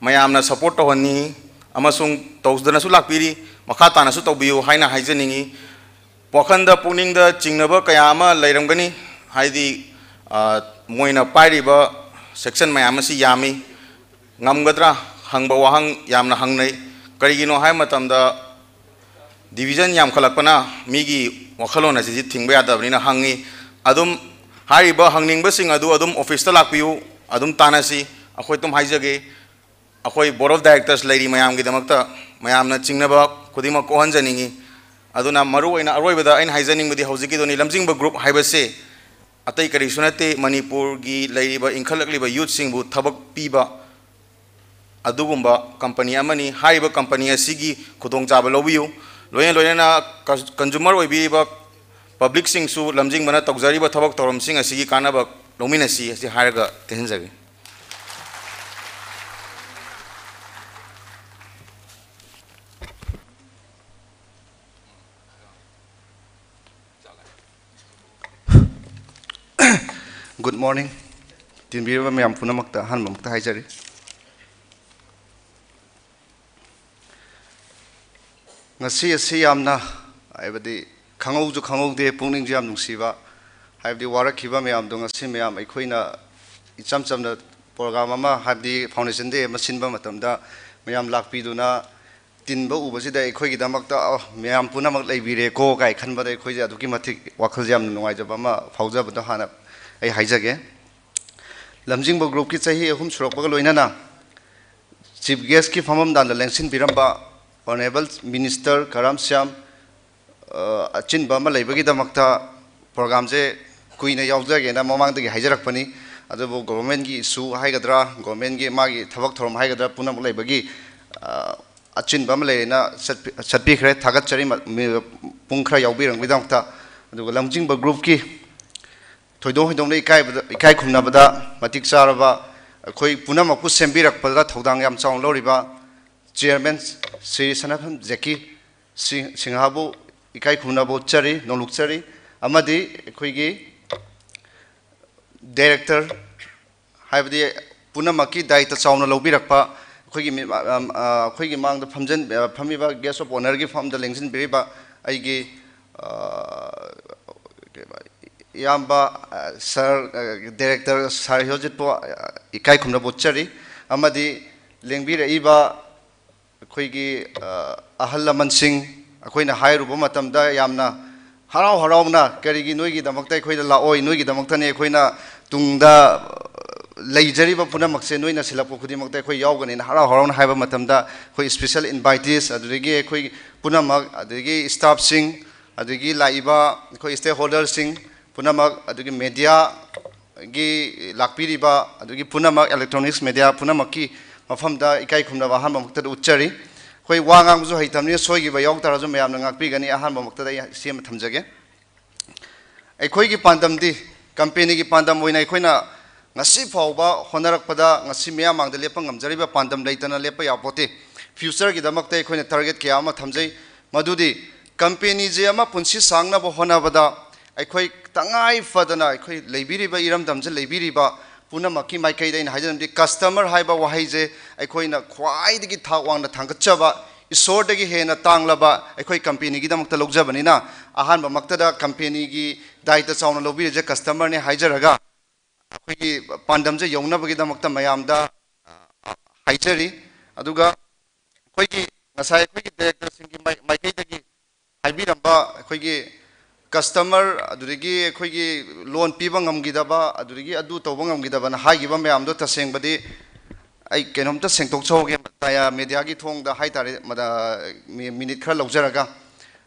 ꯃꯌꯥꯝꯅ ꯁꯄꯣꯔꯠ ꯇꯧꯍꯟꯅꯤꯡꯏ ꯑꯃꯁꯨꯡ ꯇꯧꯗꯅꯁꯨ ꯂꯥꯛꯄꯤꯔꯤ, ꯃꯈꯥ ꯇꯥꯅꯁꯨ ꯇꯧꯕꯤꯌꯨ ꯍꯥꯏꯅ ꯍꯥꯏꯖꯅꯤꯡꯏ꯫ ꯋꯥꯈꯜꯗ, ꯄꯨꯛꯅꯤꯡꯗ ꯆꯤꯡꯅꯕ ꯀꯌꯥ ꯑꯃ ꯂꯩꯔꯝꯒꯅꯤ, ꯍꯥꯏꯗꯤ, ꯑ, ꯃꯣꯏꯅ ꯄꯥꯏꯔꯤꯕ ꯁꯦꯛꯁꯟ ꯃꯌꯥꯝ ꯑꯁꯤ ꯌꯥꯝꯃꯤ, ꯉꯝꯒꯗ꯭ꯔꯥ ꯍꯪꯕ ꯋꯥꯍꯪ ꯌꯥꯝꯅ ꯍꯪꯅꯩ꯫ ꯀꯔꯤꯒꯤꯅꯣ ꯍꯥꯏꯕ ꯃꯇꯝꯗ, ꯗꯤꯕꯤꯖꯟ ꯌꯥꯝꯈꯠꯂꯛꯄꯅ ꯃꯤꯒꯤ ꯋꯥꯈꯜꯂꯣꯟ ꯑꯁꯤꯗꯤ ꯊꯤꯡꯕ ꯌꯥꯗꯕꯅꯤꯅ ꯍꯪꯉꯤ꯫ ꯑꯗꯨꯝ ꯍꯥꯏꯔꯤꯕ ꯍꯪꯅꯤꯡꯕꯁꯤꯡ ꯑꯗꯨ ꯑꯗꯨꯝ ꯑꯣꯐꯤꯁꯇ ꯂꯥꯛꯄꯤꯌꯨ, ꯑꯗꯨꯝ ꯇꯥꯟꯅꯁꯤ꯫ ꯑꯩꯈꯣꯏ ꯑꯗꯨꯝ ꯍꯥꯏꯖꯒꯦ, ꯑꯩꯈꯣꯏ Board of Directors ꯂꯩꯔꯤ ꯃꯌꯥꯝꯒꯤꯗꯃꯛꯇ, ꯃꯌꯥꯝꯅ ꯆꯤꯡꯅꯕ ꯈꯨꯗꯤꯡꯃꯛ ꯀꯣꯛꯍꯟꯖꯅꯤꯡꯏ꯫ ꯑꯗꯨꯅ ꯃꯔꯨꯑꯣꯏꯅ ꯑꯔꯣꯏꯕꯗ ꯑꯩꯅ ꯍꯥꯏꯖꯅꯤꯡꯕꯗꯤ ꯍꯧꯖꯤꯛꯀꯤꯗꯨꯅꯤ, ꯂꯝꯖꯤꯡꯕ group ꯍꯥꯏꯕꯁꯦ ꯑꯇꯩ ꯀꯔꯤꯁꯨ ꯅꯠꯇꯦ, ꯃꯅꯤꯄꯨꯔꯒꯤ ꯂꯩꯔꯤꯕ ꯏꯟꯈꯠꯂꯛꯂꯤꯕ youthꯁꯤꯡꯕꯨ ꯊꯕꯛ ꯄꯤꯕ ꯑꯗꯨꯒꯨꯝꯕ company ꯑꯃꯅꯤ꯫ ꯍꯥꯏꯔꯤꯕ company ꯑꯁꯤꯒꯤ ꯈꯨꯗꯣꯡꯆꯥꯕ ꯂꯧꯕꯤꯌꯨ꯫ ꯂꯣꯏꯅ ꯂꯣꯏꯅꯅ ꯀ-, consumer ꯑꯣꯏꯕꯤꯔꯤꯕ publicꯁꯤꯡꯁꯨ ꯂꯝꯖꯤꯡꯕꯅ ꯇꯧꯖꯔꯤꯕ ꯊꯕꯛ ꯊꯧꯔꯝꯁꯤꯡ ꯑꯁꯤꯒꯤ ꯀꯥꯟꯅꯕ ꯂꯧꯃꯤꯟꯅꯁꯤ ꯑꯁꯤ ꯍꯥꯏꯔꯒ ꯇꯦꯟꯍꯟꯖꯒꯦ꯫ Good morning. ꯇꯤꯟꯕꯤꯔꯤꯕ ꯃꯌꯥꯝ ꯄꯨꯝꯅꯃꯛꯇ ꯑꯍꯥꯟꯕꯃꯛꯇ ꯍꯥꯏꯖꯔꯤ꯫ ꯉꯁꯤ ꯑꯁꯤ ꯌꯥꯝꯅ, ꯍꯥꯏꯕꯗꯤ, ꯈꯪꯍꯧꯁꯨ ꯈꯪꯍꯧꯗꯦ, ꯄꯨꯛꯅꯤꯡꯁꯨ ꯌꯥꯝ ꯅꯨꯡꯁꯤꯕ, ꯍꯥꯏꯕꯗꯤ, ꯋꯥꯔꯛꯈꯤꯕ ꯃꯌꯥꯝꯗꯣ ꯉꯁꯤ ꯃꯌꯥꯝ ꯑꯩꯈꯣꯏꯅ ꯏꯆꯝ ꯆꯝꯅ program ꯑꯃ, ꯍꯥꯏꯕꯗꯤ, Foundation Day ꯑꯃ ꯁꯤꯟꯕ ꯃꯇꯝꯗ ꯃꯌꯥꯝ ꯂꯥꯛꯄꯤꯗꯨꯅ ꯇꯤꯟꯕ ꯎꯕꯁꯤꯗ ꯑꯩꯈꯣꯏꯒꯤꯗꯃꯛꯇ, "ꯑꯣ, ꯃꯌꯥꯝ ꯄꯨꯝꯅꯃꯛ ꯂꯩꯕꯤꯔꯦꯀꯣ" ꯀꯥꯏ ꯈꯟꯕꯗ ꯑꯩꯈꯣꯏꯁꯦ ꯑꯗꯨꯛꯀꯤ ꯃꯇꯤꯛ ꯋꯥꯈꯜꯁꯦ ꯌꯥꯝꯅ ꯅꯨꯡꯉꯥꯏꯖꯕ ꯑꯃ ꯐꯥꯎꯖꯕꯗꯣ ꯍꯥꯟꯅ ꯑꯩ ꯍꯥꯏꯖꯒꯦ꯫ ꯂꯝꯖꯤꯡꯕ groupꯀꯤ ꯆꯍꯤ ꯑꯍꯨꯝ ꯁꯨꯔꯛꯄꯒ ꯂꯣꯏꯅꯅ Chief Guestꯀꯤ ꯐꯝꯐꯝꯗ ꯂꯦꯡꯁꯤꯟꯕꯤꯔꯝꯕ Honourable Minister ꯀꯔꯥꯝ ꯁ꯭ꯌꯥꯝ, ꯑ, ꯑꯆꯤꯟꯕ ꯑꯃ ꯂꯩꯕꯒꯤꯗꯃꯛꯇ programꯁꯦ ꯀꯨꯏꯅ ꯌꯥꯎꯖꯒꯦꯅ ꯃꯃꯥꯡꯗꯒꯤ ꯍꯥꯏꯖꯔꯛꯄꯅꯤ꯫ ꯑꯗꯨꯕꯨ governmentꯀꯤ issue ꯍꯥꯏꯒꯗ꯭ꯔꯥ, governmentꯀꯤ ꯃꯥꯒꯤ ꯊꯕꯛ ꯊꯧꯔꯝ ꯍꯥꯏꯒꯗ꯭ꯔꯥ, ꯄꯨꯝꯅꯃꯛ ꯂꯩꯕꯒꯤ, ꯑ, ꯑꯆꯤꯟꯕ ꯑꯃ ꯂꯩꯔꯦꯅ ꯆꯠꯄꯤ-, ꯆꯠꯄꯤꯈ꯭ꯔꯦ꯫ ꯊꯥꯒꯠꯆꯔꯤ ꯃ-, ꯃꯤ-, ꯄꯨꯡ ꯈꯔ ꯌꯥꯎꯕꯤꯔꯝꯕꯒꯤꯗꯃꯛꯇ꯫ ꯑꯗꯨꯒ ꯂꯝꯖꯤꯡꯕ groupꯀꯤ ꯊꯣꯏꯗꯣꯛ ꯍꯦꯟꯗꯣꯛꯅ ꯏꯀꯥꯏꯕꯗ, ꯏꯀꯥꯏ ꯈꯨꯝꯅꯕꯗ ꯃꯇꯤꯛ ꯆꯥꯔꯕ ꯑꯩꯈꯣꯏ ꯄꯨꯝꯅꯃꯛꯄꯨ ꯁꯦꯝꯕꯤꯔꯛꯄꯗ ꯊꯧꯗꯥꯡ ꯌꯥꯝ ꯆꯥꯎꯅ ꯂꯧꯔꯤꯕ chairman ꯁ꯭ꯔꯤ ꯁꯅꯥꯊꯟ ꯖꯦꯀꯤ ꯁꯤ-, ꯁꯤꯡꯍꯕꯨ ꯏꯀꯥꯏ ꯈꯨꯝꯅꯕ ꯎꯠꯆꯔꯤ, ꯅꯣꯡꯂꯨꯛꯆꯔꯤ꯫ ꯑꯃꯗꯤ ꯑꯩꯈꯣꯏꯒꯤ director, ꯍꯥꯏꯕꯗꯤ ꯄꯨꯝꯅꯃꯛꯀꯤ ꯗꯥꯏꯇ ꯆꯥꯎꯅ ꯂꯧꯕꯤꯔꯛꯄ, ꯑꯩꯈꯣꯏꯒꯤ ꯃꯤ-, ꯑ, ꯑ, ꯑꯩꯈꯣꯏꯒꯤ ꯃꯥꯡꯗ ꯐꯝꯖꯟ-, ꯑ, ꯐꯝꯃꯤꯕ guest of honourꯒꯤ ꯐꯝꯗ ꯂꯦꯡꯁꯤꯟꯕꯤꯔꯤꯕ ꯑꯩꯒꯤ, ꯑ, ꯏꯌꯥꯝꯕ, ꯑ, sir, ꯑ, director sir ꯍꯤꯔꯣꯖꯤꯠꯄꯨ, ꯑ, ꯏꯀꯥꯏ ꯈꯨꯝꯅꯕ ꯎꯠꯆꯔꯤ꯫ ꯑꯃꯗꯤ ꯂꯦꯡꯕꯤꯔꯛꯏꯕ ꯑꯩꯈꯣꯏꯒꯤ, ꯑ, ꯑꯍꯜ ꯂꯃꯟꯁꯤꯡ, ꯑꯩꯈꯣꯏꯅ ꯍꯥꯏꯔꯨꯕ ꯃꯇꯝꯗ ꯌꯥꯝꯅ ꯍꯔꯥꯎ ꯍꯔꯥꯎꯅ, "ꯀꯔꯤꯒꯤ ꯅꯣꯏꯒꯤꯗꯃꯛꯇ ꯑꯩꯈꯣꯏꯗ ꯂꯥꯛꯑꯣꯏ? ꯅꯣꯏꯒꯤꯗꯃꯛꯇꯅꯤ ꯑꯩꯈꯣꯏꯅ ꯇꯨꯡꯗ ꯂꯩꯖꯔꯤꯕ ꯄꯨꯝꯅꯃꯛꯁꯦ, ꯅꯣꯏꯅ ꯁꯤꯜꯂꯛꯄ ꯈꯨꯗꯤꯡꯃꯛꯇ ꯑꯩꯈꯣꯏ ꯌꯥꯎꯒꯅꯤꯅ" ꯍꯔꯥꯎ ꯍꯔꯥꯎꯅ ꯍꯥꯏꯕ ꯃꯇꯝꯗ, ꯑꯩꯈꯣꯏ special invitees, ꯑꯗꯨꯗꯒꯤ ꯑꯩꯈꯣꯏ ꯄꯨꯝꯅꯃꯛ, ꯑꯗꯒꯤ staffꯁꯤꯡ, ꯑꯗꯒꯤ ꯂꯥꯛꯏꯕ ꯑꯩꯈꯣꯏ stakeholderꯁꯤꯡ ꯄꯨꯝꯅꯃꯛ, ꯑꯗꯒꯤ mediaꯒꯤ ꯂꯥꯛꯄꯤꯔꯤꯕ, ꯑꯗꯒꯤ ꯄꯨꯝꯅꯃꯛ electronics media ꯄꯨꯝꯅꯃꯛꯀꯤ ꯃꯐꯝꯗ ꯏꯀꯥꯏ ꯈꯨꯝꯅꯕ ꯑꯍꯥꯟꯕ ꯃꯛꯇꯗ ꯎꯠꯆꯔꯤ꯫ ꯑꯩꯈꯣꯏ ꯋꯥ ꯉꯥꯡꯕꯁꯨ ꯍꯩꯇꯕꯅꯤꯅ ꯁꯣꯏꯈꯤꯕ ꯌꯥꯎ ꯇꯥꯔꯁꯨ ꯃꯌꯥꯝꯅ ꯉꯥꯛꯄꯤꯒꯅꯤ꯫ ꯑꯍꯥꯟꯕ ꯃꯛꯇꯗ ꯑꯩ ꯁꯤ ꯑꯃ ꯊꯝꯖꯒꯦ꯫ ꯑꯩꯈꯣꯏꯒꯤ ꯄꯥꯟꯗꯝꯗꯤ, companyꯒꯤ ꯄꯥꯟꯗꯝ ꯑꯣꯏꯅ ꯑꯩꯈꯣꯏꯅ ꯉꯁꯤ ꯐꯥꯎꯕ ꯍꯣꯠꯅꯔꯛꯄꯗ, ꯉꯁꯤ ꯃꯤꯌꯥꯝ ꯃꯥꯡꯗ ꯂꯦꯞꯄ ꯉꯝꯖꯔꯤꯕ ꯄꯥꯟꯗꯝ ꯂꯩꯇꯅ ꯂꯦꯞꯄ ꯌꯥꯄꯣꯠꯇꯦ꯫ Futureꯒꯤꯗꯃꯛꯇ ꯑꯩꯈꯣꯏꯅ target ꯀꯌꯥ ꯑꯃ ꯊꯝꯖꯩ꯫ ꯃꯗꯨꯗꯤ companyꯁꯦ ꯑꯃ ꯄꯨꯟꯁꯤ ꯁꯥꯡꯅꯕ ꯍꯣꯠꯅꯕꯗ ꯑꯩꯈꯣꯏ ꯇꯉꯥꯏ ꯐꯗꯅ ꯑꯩꯈꯣꯏ ꯂꯩꯕꯤꯔꯤꯕ ꯏꯔꯝꯗꯝꯁꯤꯗ ꯂꯩꯕꯤꯔꯤꯕ ꯄꯨꯝꯅꯃꯛꯀꯤ ꯃꯥꯏꯀꯩꯗ ꯑꯩꯅ ꯍꯥꯏꯖꯅꯤꯡꯕꯗꯤ, customer ꯍꯥꯏꯕ ꯋꯥꯍꯩꯁꯦ ꯑꯩꯈꯣꯏꯅ ꯈ꯭ꯋꯥꯏꯗꯒꯤ ꯊꯥꯛ ꯋꯥꯡꯅ ꯊꯥꯡꯒꯠꯆꯕ, ꯏꯁꯣꯔꯗꯒꯤ ꯍꯦꯟꯅ ꯇꯥꯡꯂꯕ ꯑꯩꯈꯣꯏ companyꯒꯤꯗꯃꯛꯇ ꯂꯧꯖꯕꯅꯤꯅ, ꯑꯍꯥꯟꯕꯃꯛꯇꯗ companyꯒꯤ ꯗꯥꯏꯇ ꯆꯥꯎꯅ ꯂꯧꯕꯤꯔꯤꯁꯦ customerꯅꯦ ꯍꯥꯏꯖꯔꯒ, ꯑꯩꯈꯣꯏꯒꯤ ꯄꯥꯟꯗꯝꯁꯦ ꯌꯧꯅꯕꯒꯤꯗꯃꯛꯇ ꯃꯌꯥꯝꯗ, ꯑ, ꯍꯥꯏꯖꯔꯤ꯫ ꯑꯗꯨꯒ ꯑꯩꯈꯣꯏꯒꯤ ꯉꯁꯥꯏ ꯑꯩꯈꯣꯏꯒꯤ directorꯁꯤꯡꯒꯤ ꯃꯥꯏ-, ꯃꯥꯏꯀꯩꯗꯒꯤ ꯍꯥꯏꯕꯤꯔꯝꯕ ꯑꯩꯈꯣꯏꯒꯤ customer, ꯑꯗꯨꯗꯒꯤ ꯑꯩꯈꯣꯏꯒꯤ loan ꯄꯤꯕ ꯉꯝꯈꯤꯗꯕ, ꯑꯗꯨꯗꯒꯤ ꯑꯗꯨ ꯇꯧꯕ ꯉꯝꯈꯤꯗꯕꯅ ꯍꯥꯏꯈꯤꯕ ꯃꯌꯥꯝꯗꯣ, ꯇꯁꯦꯡꯕꯗꯤ ꯑꯩ ꯀꯩꯅꯣꯝꯇ ꯁꯦꯡꯗꯣꯛꯆꯍꯧꯒꯦ, ꯃꯦꯗꯤꯌꯥꯒꯤ ꯊꯣꯡꯗ ꯍꯥꯏꯇꯥꯔꯦ, ꯃꯗ-, ꯃꯤ-, ꯃꯤꯅꯤꯠ ꯈꯔ ꯂꯧꯖꯔꯒ꯫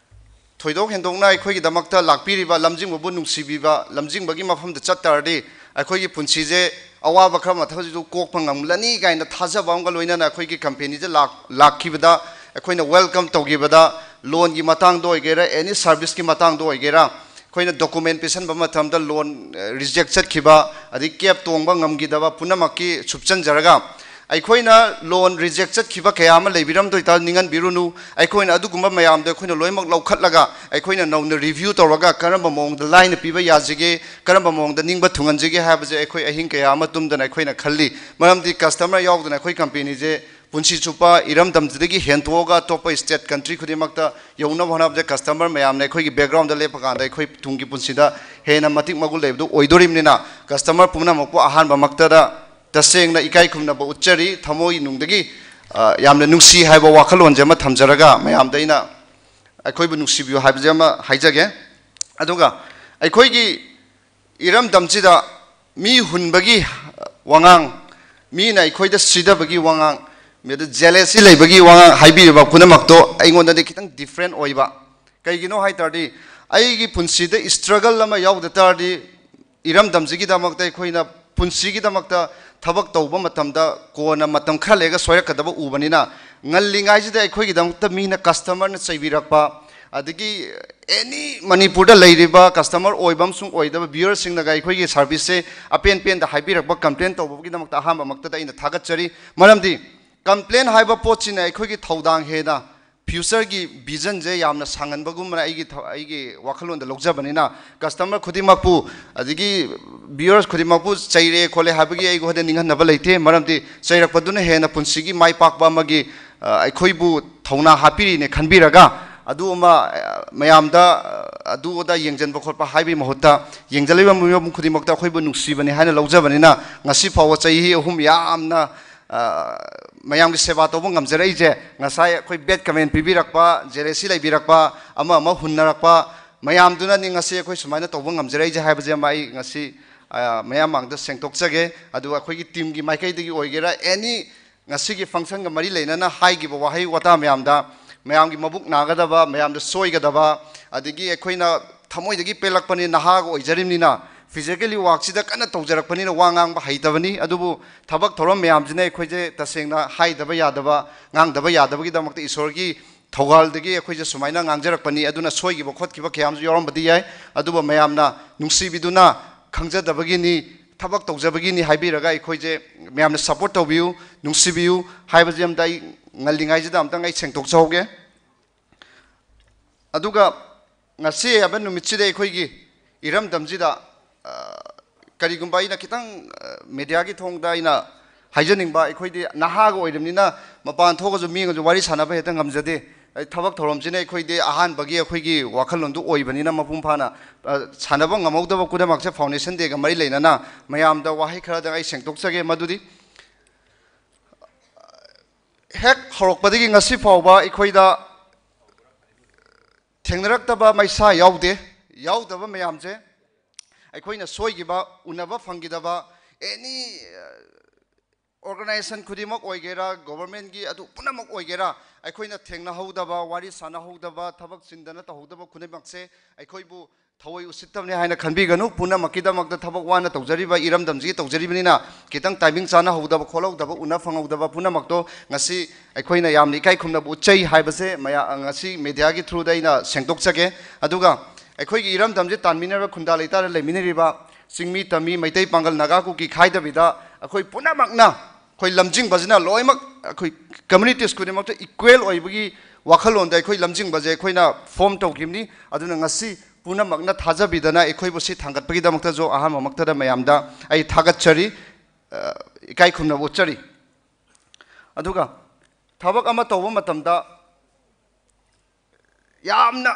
ꯊꯣꯏꯗꯣꯛ ꯍꯦꯟꯗꯣꯛꯅ ꯑꯩꯈꯣꯏꯒꯤꯗꯃꯛꯇ ꯂꯥꯛꯄꯤꯔꯤꯕ, ꯂꯝꯖꯤꯡꯕꯕꯨ ꯅꯨꯡꯁꯤꯕꯤꯕ, ꯂꯝꯖꯤꯡꯕꯒꯤ ꯃꯐꯝꯗ ꯆꯠ ꯇꯥꯔꯗꯤ ꯑꯩꯈꯣꯏꯒꯤ ꯄꯨꯟꯁꯤꯁꯦ ꯑꯋꯥꯕ ꯈꯔ ꯃꯊꯛꯁꯤꯁꯨ ꯀꯣꯛꯄ ꯉꯝꯂꯅꯤ ꯀꯥꯏꯅ ꯊꯥꯖꯕ ꯑꯃꯒ ꯂꯣꯏꯅꯅ ꯑꯩꯈꯣꯏꯒꯤ companyꯁꯦ ꯂꯥꯛ-, ꯂꯥꯛꯈꯤꯕꯗ, ꯑꯩꯈꯣꯏꯅ welcome ꯇꯧꯈꯤꯕꯗ, loanꯒꯤ ꯃꯇꯥꯡꯗ ꯑꯣꯏꯒꯦꯔꯥ, any serviceꯀꯤ ꯃꯇꯥꯡꯗ ꯑꯣꯏꯒꯦꯔꯥ, ꯑꯩꯈꯣꯏꯅ document ꯄꯤꯁꯟꯕ ꯃꯇꯝꯗ loan, ꯑ, reject ꯆꯠꯈꯤꯕ, ꯑꯗꯩ cab ꯇꯣꯡꯕ ꯉꯝꯈꯤꯗꯕ ꯄꯨꯝꯅꯃꯛꯀꯤ ꯁꯨꯞꯆꯟꯖꯔꯒ, ꯑꯩꯈꯣꯏꯅ loan reject ꯆꯠꯈꯤꯕ ꯀꯌꯥ ꯑꯃ ꯂꯩꯕꯤꯔꯝꯗꯣꯏ ꯇꯥꯔ ꯅꯤꯡꯍꯟꯕꯤꯔꯨꯅꯨ꯫ ꯑꯩꯈꯣꯏꯅ ꯑꯗꯨꯒꯨꯝꯕ ꯃꯌꯥꯝꯗꯣ ꯑꯩꯈꯣꯏꯅ ꯂꯣꯏꯅꯃꯛ ꯂꯧꯈꯠꯂꯒ, ꯑꯩꯈꯣꯏꯅ ꯅꯧꯅ review ꯇꯧꯔꯒ ꯀꯔꯝꯕ ꯃꯑꯣꯡꯗ ꯂꯥꯏꯅ ꯄꯤꯕ ꯌꯥꯁꯤꯒꯦ, ꯀꯔꯝꯕ ꯃꯑꯣꯡꯗ ꯅꯤꯡꯕ ꯊꯨꯡꯍꯟꯁꯤꯒꯦ ꯍꯥꯏꯕꯁꯦ ꯑꯩꯈꯣꯏ ꯑꯍꯤꯡ ꯀꯌꯥ ꯑꯃ ꯇꯨꯝꯗꯅ ꯑꯩꯈꯣꯏꯅ ꯈꯜꯂꯤ꯫ ꯃꯔꯝꯗꯤ customer ꯌꯥꯎꯗꯅ ꯑꯩꯈꯣꯏ companyꯁꯦ ꯄꯨꯟꯁꯤ ꯆꯨꯞꯄ ꯏꯔꯝꯗꯝꯁꯤꯗꯒꯤ ꯍꯦꯟꯇꯣꯛꯑꯒ ꯑꯇꯣꯞꯄ state, country ꯈꯨꯗꯤꯡꯃꯛꯇ ꯌꯧꯅꯕ ꯍꯣꯠꯅꯕꯗ customer ꯃꯌꯥꯝꯅ ꯑꯩꯈꯣꯏꯒꯤ backgroundꯗ ꯂꯦꯞꯄ ꯀꯥꯟꯗ ꯑꯩꯈꯣꯏ ꯇꯨꯡꯒꯤ ꯄꯨꯟꯁꯤꯗ ꯍꯦꯟꯅ ꯃꯇꯤꯛ ꯃꯒꯨꯟ ꯂꯩꯕꯗꯨ ꯑꯣꯏꯗꯣꯔꯤꯕꯅꯤꯅ, customer ꯄꯨꯝꯅꯃꯛꯄꯨ ꯑꯍꯥꯟꯕꯃꯛꯇꯗ ꯇꯁꯦꯡꯅ ꯏꯀꯥꯏ ꯈꯨꯝꯅꯕ ꯎꯠꯆꯔꯤ꯫ ꯊꯃꯣꯏ ꯅꯨꯡꯗꯒꯤ, ꯑ, ꯌꯥꯝꯅ ꯅꯨꯡꯁꯤ ꯍꯥꯏꯕ ꯋꯥꯈꯜꯂꯣꯟꯁꯦ ꯑꯃ ꯊꯝꯖꯔꯒ, ꯃꯌꯥꯝꯗ ꯑꯩꯅ ꯑꯩꯈꯣꯏꯕꯨ ꯅꯨꯡꯁꯤꯕꯤꯌꯨ ꯍꯥꯏꯕꯁꯦ ꯑꯃ ꯍꯥꯏꯖꯒꯦ꯫ ꯑꯗꯨꯒ ꯑꯩꯈꯣꯏꯒꯤ ꯏꯔꯝꯗꯝꯁꯤꯗ ꯃꯤ ꯍꯨꯟꯕꯒꯤ ꯋꯥꯉꯥꯡ, ꯃꯤꯅ ꯑꯩꯈꯣꯏꯗ ꯁꯤꯊꯕꯒꯤ ꯋꯥꯉꯥꯡ, ꯃꯤꯗ ꯖꯦꯂꯦꯁꯤ ꯂꯩꯕꯒꯤ ꯋꯥꯉꯥꯡ ꯍꯥꯏꯕꯤꯔꯤꯕ ꯄꯨꯝꯅꯃꯛꯇꯣ ꯑꯩꯉꯣꯟꯗꯗꯤ ꯈꯤꯇꯪ ꯗꯤꯐ꯭ꯔꯦꯟ ꯑꯣꯏꯕ꯫ ꯀꯩꯒꯤꯅꯣ ꯍꯥꯏ ꯇꯥꯔꯗꯤ, ꯑꯩꯒꯤ ꯄꯨꯟꯁꯤꯗ ꯏꯁꯇ꯭ꯔꯒꯜ ꯑꯃ ꯌꯥꯎꯗ ꯇꯥꯔꯗꯤ, ꯏꯔꯝꯗꯝꯁꯤꯒꯤꯗꯃꯛꯇ, ꯑꯩꯈꯣꯏꯅ ꯄꯨꯟꯁꯤꯒꯤꯗꯃꯛꯇ ꯊꯕꯛ ꯇꯧꯕ ꯃꯇꯝꯗ ꯀꯣꯟꯅ ꯃꯇꯝ ꯈꯔ ꯂꯩꯔꯒ ꯁꯣꯏꯔꯛꯀꯗꯕ ꯎꯕꯅꯤꯅ, ꯉꯜꯂꯤꯉꯩꯁꯤꯗ ꯑꯩꯈꯣꯏꯒꯤꯗꯃꯛꯇ ꯃꯤꯅ ꯀꯁꯇꯃꯔꯅ ꯆꯩꯕꯤꯔꯛꯄ, ꯑꯗꯒꯤ ꯑꯦꯅꯤ ꯃꯅꯤꯄꯨꯔꯗ ꯂꯩꯔꯤꯕ ꯀꯁꯇꯃꯔ ꯑꯣꯏꯕ ꯑꯃꯁꯨꯡ ꯑꯣꯏꯗꯕ ꯚ꯭ꯌꯨꯋꯔꯁꯤꯡꯅꯒ ꯑꯩꯈꯣꯏꯒꯤ ꯁꯥꯔꯚꯤꯁꯁꯦ ꯑꯄꯦꯟ ꯄꯦꯟꯗ ꯍꯥꯏꯕꯤꯔꯛꯄ, ꯀꯝꯄ꯭ꯂꯦꯟ ꯇꯧꯕꯒꯤꯗꯃꯛꯇ ꯑꯍꯥꯟꯕꯃꯛꯇꯗ ꯑꯩꯅ ꯊꯥꯒꯠꯆꯔꯤ꯫ ꯃꯔꯝꯗꯤ ꯀꯝꯄ꯭ꯂꯦꯟ ꯍꯥꯏꯕ ꯄꯣꯠꯁꯤꯅ ꯑꯩꯈꯣꯏꯒꯤ ꯊꯧꯗꯥꯡ ꯍꯦꯟꯅ ꯐ꯭ꯌꯨꯆꯔꯒꯤ ꯚꯤꯖꯟꯁꯦ ꯌꯥꯝꯅ ꯁꯥꯡꯍꯟꯕꯒꯨꯝꯕꯅ ꯑꯩꯒꯤ ꯊ-, ꯑꯩꯒꯤ ꯋꯥꯈꯜꯂꯣꯟꯗ ꯂꯧꯖꯕꯅꯤꯅ, ꯀꯁꯇꯃꯔ ꯈꯨꯗꯤꯡꯃꯛꯄꯨ, ꯑꯗꯒꯤ ꯚ꯭ꯌꯨꯋꯔꯁ ꯈꯨꯗꯤꯡꯃꯛꯄꯨ ꯆꯩꯔꯦ ꯈꯣꯠꯂꯦ ꯍꯥꯏꯕꯒꯤ ꯑꯩꯉꯣꯟꯗ ꯅꯤꯡꯍꯟꯅꯕ ꯂꯩꯇꯦ꯫ ꯃꯔꯝꯗꯤ ꯆꯩꯔꯛꯄꯗꯨꯅ ꯍꯦꯟꯅ ꯄꯨꯟꯁꯤꯒꯤ ꯃꯥꯏ ꯄꯥꯛꯄ ꯑꯃꯒꯤ, ꯑ, ꯑꯩꯈꯣꯏꯕꯨ ꯊꯧꯅꯥ ꯍꯥꯞꯄꯤꯔꯤꯅꯦ ꯈꯟꯕꯤꯔꯒ, ꯑꯗꯨ ꯑꯃ, ꯑ, ꯃꯌꯥꯝꯗ, ꯑ, ꯑꯗꯨ ꯑꯗꯥ ꯌꯦꯡꯁꯤꯟꯕ ꯈꯣꯠꯄ ꯍꯥꯏꯕꯒꯤ ꯃꯍꯨꯠꯇ, ꯌꯦꯡꯁꯤꯜꯂꯤꯕ ꯃꯤꯑꯣꯏ ꯈꯨꯗꯤꯡꯃꯛꯇ ꯑꯩꯈꯣꯏꯕꯨ ꯅꯨꯡꯁꯤꯕꯅꯤ ꯍꯥꯏꯅ ꯂꯧꯖꯕꯅꯤꯅ, ꯉꯁꯤ ꯐꯥꯎꯕ ꯆꯍꯤ ꯑꯍꯨꯝ ꯌꯥꯝꯅ, ꯑ, ꯃꯌꯥꯝꯒꯤ ꯁꯦꯕꯥ ꯇꯧꯕ ꯉꯝꯖꯔꯛꯏꯁꯦ, ꯉꯁꯥꯏ ꯑꯩꯈꯣꯏ ꯕꯦꯗ ꯀꯃꯦꯟ ꯄꯤꯕꯤꯔꯛꯄ, ꯖꯦꯂꯦꯁꯤ ꯂꯩꯕꯤꯔꯛꯄ, ꯑꯃ ꯑꯃ ꯍꯨꯟꯅꯔꯛꯄ ꯃꯌꯥꯝꯗꯨꯅꯅꯤ ꯉꯁꯤ ꯑꯩꯈꯣꯏ ꯁꯨꯃꯥꯏꯅ ꯇꯧꯕ ꯉꯝꯖꯔꯛꯏꯁꯦ ꯍꯥꯏꯕꯁꯦ ꯑꯃ ꯑꯩ ꯉꯁꯤ, ꯑ, ꯃꯌꯥꯝ ꯃꯥꯡꯗ ꯁꯦꯡꯗꯣꯛꯆꯒꯦ꯫ ꯑꯗꯨꯒ ꯑꯩꯈꯣꯏꯒꯤ ꯇꯤꯝꯒꯤ ꯃꯥꯏꯀꯩꯗꯒꯤ ꯑꯣꯏꯒꯦꯔꯥ, ꯑꯦꯅꯤ ꯉꯁꯤꯒꯤ ꯐꯪꯁꯟꯒ ꯃꯔꯤ ꯂꯩꯅꯅ ꯍꯥꯏꯈꯤꯕ ꯋꯥꯍꯩ ꯋꯥꯇꯥ ꯃꯌꯥꯝꯗ, ꯃꯌꯥꯝꯒꯤ ꯃꯕꯨꯛ ꯅꯥꯒꯗꯕ, ꯃꯌꯥꯝꯗ ꯁꯣꯏꯒꯗꯕ, ꯑꯗꯒꯤ ꯑꯩꯈꯣꯏꯅ ꯊꯃꯣꯏꯗꯒꯤ ꯄꯦꯜꯂꯛꯄꯅꯤ, ꯅꯍꯥꯒ ꯑꯣꯏꯖꯔꯤꯕꯅꯤꯅ, ꯐꯤꯖꯤꯀꯦꯜꯂꯤ ꯋꯥꯛꯁꯤꯗ ꯀꯟꯅ ꯇꯧꯖꯔꯛꯄꯅꯤꯅ ꯋꯥ ꯉꯥꯡꯕ ꯍꯩꯇꯕꯅꯤ꯫ ꯑꯗꯨꯕꯨ ꯊꯕꯛ ꯊꯧꯔꯝ ꯃꯌꯥꯝꯁꯤꯅ ꯑꯩꯈꯣꯏꯁꯦ ꯇꯁꯦꯡꯅ ꯍꯥꯏꯗꯕ ꯌꯥꯗꯕ, ꯉꯥꯡꯗꯕ ꯌꯥꯗꯕꯒꯤꯗꯃꯛꯇ ꯏꯁꯣꯔꯒꯤ ꯊꯧꯖꯥꯜꯗꯒꯤ ꯑꯩꯈꯣꯏꯁꯦ ꯁꯨꯃꯥꯏꯅ ꯉꯥꯡꯖꯔꯛꯄꯅꯤ꯫ ꯑꯗꯨꯅ ꯁꯣꯏꯈꯤꯕ ꯈꯣꯠꯈꯤꯕ ꯀꯌꯥ ꯑꯃꯁꯨ ꯌꯥꯎꯔꯝꯕꯗꯤ ꯌꯥꯏ, ꯑꯗꯨꯕꯨ ꯃꯌꯥꯝꯅ ꯅꯨꯡꯁꯤꯕꯤꯗꯨꯅ, ꯈꯪꯖꯗꯕꯒꯤꯅꯤ, ꯊꯕꯛ ꯇꯧꯖꯕꯒꯤꯅꯤ ꯍꯥꯏꯕꯤꯔꯒ ꯑꯩꯈꯣꯏꯁꯦ ꯃꯌꯥꯝꯅ ꯁꯞꯄꯣꯔꯠ ꯇꯧꯕꯤꯌꯨ, ꯅꯨꯡꯁꯤꯕꯤꯌꯨ ꯍꯥꯏꯕꯁꯦ ꯑꯝꯇ ꯑꯩ ꯉꯜꯂꯤꯉꯩꯁꯤꯗ ꯑꯝꯇꯪ ꯑꯩ ꯁꯦꯡꯗꯣꯛꯆꯍꯧꯒꯦ꯫ ꯑꯗꯨꯒ ꯉꯁꯤ ꯍꯥꯏꯕ ꯅꯨꯃꯤꯠꯁꯤꯗ ꯑꯩꯈꯣꯏꯒꯤ ꯏꯔꯝꯗꯝꯁꯤꯗ, ꯑ, ꯀꯔꯤꯒꯨꯝꯕ ꯑꯩꯅ ꯈꯤꯇꯪ, ꯑ, ꯃꯦꯗꯤꯌꯥꯒꯤ ꯊꯣꯡꯗ ꯑꯩꯅ ꯍꯥꯏꯖꯅꯤꯡꯕ, ꯑꯩꯈꯣꯏꯗꯤ ꯅꯍꯥꯒ ꯑꯣꯏꯔꯤꯕꯅꯤꯅ ꯃꯄꯥꯟ ꯊꯣꯛꯑꯒꯁꯨ ꯃꯤꯒꯁꯨ ꯋꯥꯔꯤ ꯁꯥꯟꯅꯕ ꯍꯦꯛꯇ ꯉꯝꯖꯗꯦ꯫ ꯑꯩ ꯊꯕꯛ ꯊꯧꯔꯝꯁꯤꯅ ꯑꯩꯈꯣꯏꯗꯤ ꯑꯍꯥꯟꯕꯒꯤ ꯑꯩꯈꯣꯏꯒꯤ ꯋꯥꯈꯜꯂꯣꯟꯗꯨ ꯑꯣꯏꯕꯅꯤꯅ ꯃꯄꯨꯡ ꯐꯥꯅ, ꯑ, ꯁꯥꯟꯅꯕ ꯉꯝꯍꯧꯗꯕ ꯄꯨꯝꯅꯃꯛꯁꯦ ꯐꯥꯎꯟꯗꯦꯁꯟ ꯗꯦꯒ ꯃꯔꯤ ꯂꯩꯅꯅ ꯃꯌꯥꯝꯗ ꯋꯥꯍꯩ ꯈꯔꯗꯪ ꯑꯩ ꯁꯦꯡꯗꯣꯛꯆꯒꯦ꯫ ꯃꯗꯨꯗꯤ ꯍꯦꯛ ꯍꯧꯔꯛꯄꯗꯒꯤ ꯉꯁꯤ ꯐꯥꯎꯕ ꯑꯩꯈꯣꯏꯗ ꯊꯦꯡꯅꯔꯛꯇꯕ ꯃꯩꯁꯥ ꯌꯥꯎꯗꯦ꯫ ꯌꯥꯎꯗꯕ ꯃꯌꯥꯝꯁꯦ, ꯑꯩꯈꯣꯏꯅ ꯁꯣꯏꯈꯤꯕ, ꯎꯅꯕ ꯐꯪꯈꯤꯗꯕ, ꯑꯦꯅꯤ ꯑꯣꯔꯒꯅꯥꯏꯖꯦꯁꯟ ꯈꯨꯗꯤꯡꯃꯛ ꯑꯣꯏꯒꯦꯔꯥ, ꯒꯣꯕꯔꯃꯦꯟꯒꯤ ꯑꯗꯨ ꯄꯨꯝꯅꯃꯛ ꯑꯣꯏꯒꯦꯔꯥ, ꯑꯩꯈꯣꯏꯅ ꯊꯦꯡꯅꯍꯧꯗꯕ, ꯋꯥꯔꯤ ꯁꯥꯟꯅꯍꯧꯗꯕ, ꯊꯕꯛ ꯆꯤꯟꯗꯅ ꯇꯧꯍꯧꯗꯕ ꯈꯨꯗꯤꯡꯃꯛꯁꯦ ꯑꯩꯈꯣꯏꯕꯨ ꯊꯑꯣꯏ ꯎꯁꯤꯠꯇꯕꯅꯤ ꯍꯥꯏꯅ ꯈꯟꯕꯤꯒꯅꯨ꯫ ꯄꯨꯝꯅꯃꯛꯀꯤꯗꯃꯛꯇ ꯊꯕꯛ ꯋꯥꯅ ꯇꯧꯖꯔꯤꯕ, ꯏꯔꯝꯗꯝꯁꯤꯒꯤ ꯇꯧꯖꯔꯤꯕꯅꯤꯅ, ꯈꯤꯇꯪ ꯇꯥꯏꯃꯤꯡ ꯆꯥꯅꯍꯧꯗꯕ, ꯈꯣꯠꯍꯧꯗꯕ, ꯎꯅ ꯐꯪꯍꯧꯗꯕ ꯄꯨꯝꯅꯃꯛꯇꯣ ꯉꯁꯤ ꯑꯩꯈꯣꯏꯅ ꯌꯥꯝꯅ ꯏꯀꯥꯏ ꯈꯨꯝꯅꯕ ꯎꯠꯆꯩ ꯍꯥꯏꯕꯁꯦ ꯃꯌꯥ-, ꯉꯁꯤ ꯃꯦꯗꯤꯌꯥꯒꯤ ꯊ꯭ꯔꯨꯗ ꯑꯩꯅ ꯁꯦꯡꯗꯣꯛꯆꯒꯦ꯫ ꯑꯗꯨꯒ ꯑꯩꯈꯣꯏꯒꯤ ꯏꯔꯝꯗꯝꯁꯦ ꯇꯥꯟꯃꯤꯟꯅꯔꯤꯕ, ꯈꯨꯟꯗꯥ ꯂꯩꯇꯥꯗ ꯂꯩꯃꯤꯟꯅꯔꯤꯕ ꯆꯤꯡꯃꯤ, ꯇꯝꯃꯤ, ꯃꯩꯇꯩ, ꯄꯥꯡꯒꯜ, ꯅꯥꯒꯥ, ꯀꯨꯀꯤ ꯈꯥꯏꯗꯕꯤꯗ ꯑꯩꯈꯣꯏ ꯄꯨꯝꯅꯃꯛꯅ, ꯑꯩꯈꯣꯏ ꯂꯝꯖꯤꯡꯕꯁꯤꯅ ꯂꯣꯏꯅꯃꯛ ꯑꯩꯈꯣꯏ ꯀꯝꯃ꯭ꯌꯨꯅꯤꯇꯤꯁ ꯈꯨꯗꯤꯡꯃꯛꯇ ꯏꯀ꯭ꯋꯦꯜ ꯑꯣꯏꯕꯒꯤ ꯋꯥꯈꯜꯂꯣꯟꯗ ꯑꯩꯈꯣꯏ ꯂꯝꯖꯤꯡꯕꯁꯦ ꯑꯩꯈꯣꯏꯅ ꯐꯣꯝ ꯇꯧꯈꯤꯕꯅꯤ꯫ ꯑꯗꯨꯅ ꯉꯁꯤ ꯄꯨꯝꯅꯃꯛꯅ ꯊꯥꯖꯕꯤꯗꯅ ꯑꯩꯈꯣꯏꯕꯨ ꯁꯤ ꯊꯥꯡꯒꯠꯄꯒꯤꯗꯃꯛꯇꯁꯨ ꯑꯍꯥꯟꯕꯃꯛꯇꯗ ꯃꯌꯥꯝꯗ ꯑꯩ ꯊꯥꯒꯠꯆꯔꯤ, ꯑ, ꯏꯀꯥꯏ ꯈꯨꯝꯅꯕ ꯎꯠꯆꯔꯤ꯫ ꯑꯗꯨꯒ ꯊꯕꯛ ꯑꯃ ꯇꯧꯕ ꯃꯇꯝꯗ ꯌꯥꯝꯅ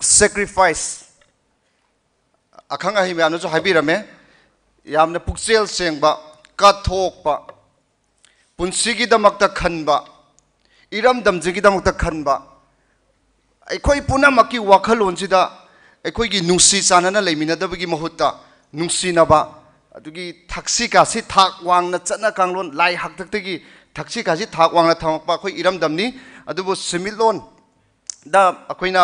ꯁꯦꯀ꯭ꯔꯤꯐꯥꯏꯁ, ꯑꯈꯪ ꯑꯍꯩ ꯃꯌꯥꯝꯅꯁꯨ ꯍꯥꯏꯕꯤꯔꯝꯃꯦ, ꯌꯥꯝꯅ ꯄꯨꯛꯆꯦꯜ ꯁꯦꯡꯕ, ꯀꯠꯊꯣꯛꯄ, ꯄꯨꯟꯁꯤꯒꯤꯗꯃꯛꯇ ꯈꯟꯕ, ꯏꯔꯝꯗꯝꯁꯤꯒꯤꯗꯃꯛꯇ ꯈꯟꯕ, ꯑꯩꯈꯣꯏ ꯄꯨꯝꯅꯃꯛꯀꯤ ꯋꯥꯈꯜꯂꯣꯟꯁꯤꯗ ꯑꯩꯈꯣꯏꯒꯤ ꯅꯨꯡꯁꯤ ꯆꯥꯟꯅꯅ ꯂꯩꯃꯤꯟꯅꯗꯕꯒꯤ ꯃꯍꯨꯠꯇ ꯅꯨꯡꯁꯤꯅꯕ, ꯑꯗꯨꯒꯤ ꯊꯛꯁꯤ ꯈꯥꯁꯤ ꯊꯥꯛ ꯋꯥꯡꯅ, ꯆꯠꯅ ꯀꯥꯡꯂꯣꯟ, ꯂꯥꯏ ꯍꯥꯛꯇꯛꯇꯒꯤ ꯊꯛꯁꯤ ꯈꯥꯁꯤ ꯊꯥꯛ ꯋꯥꯡꯅ ꯊꯝꯃꯛꯄ ꯑꯩꯈꯣꯏ ꯏꯔꯝꯗꯝꯅꯤ꯫ ꯑꯗꯨꯕꯨ ꯁꯦꯟꯃꯤꯠꯂꯣꯟꯗ ꯑꯩꯈꯣꯏꯅ,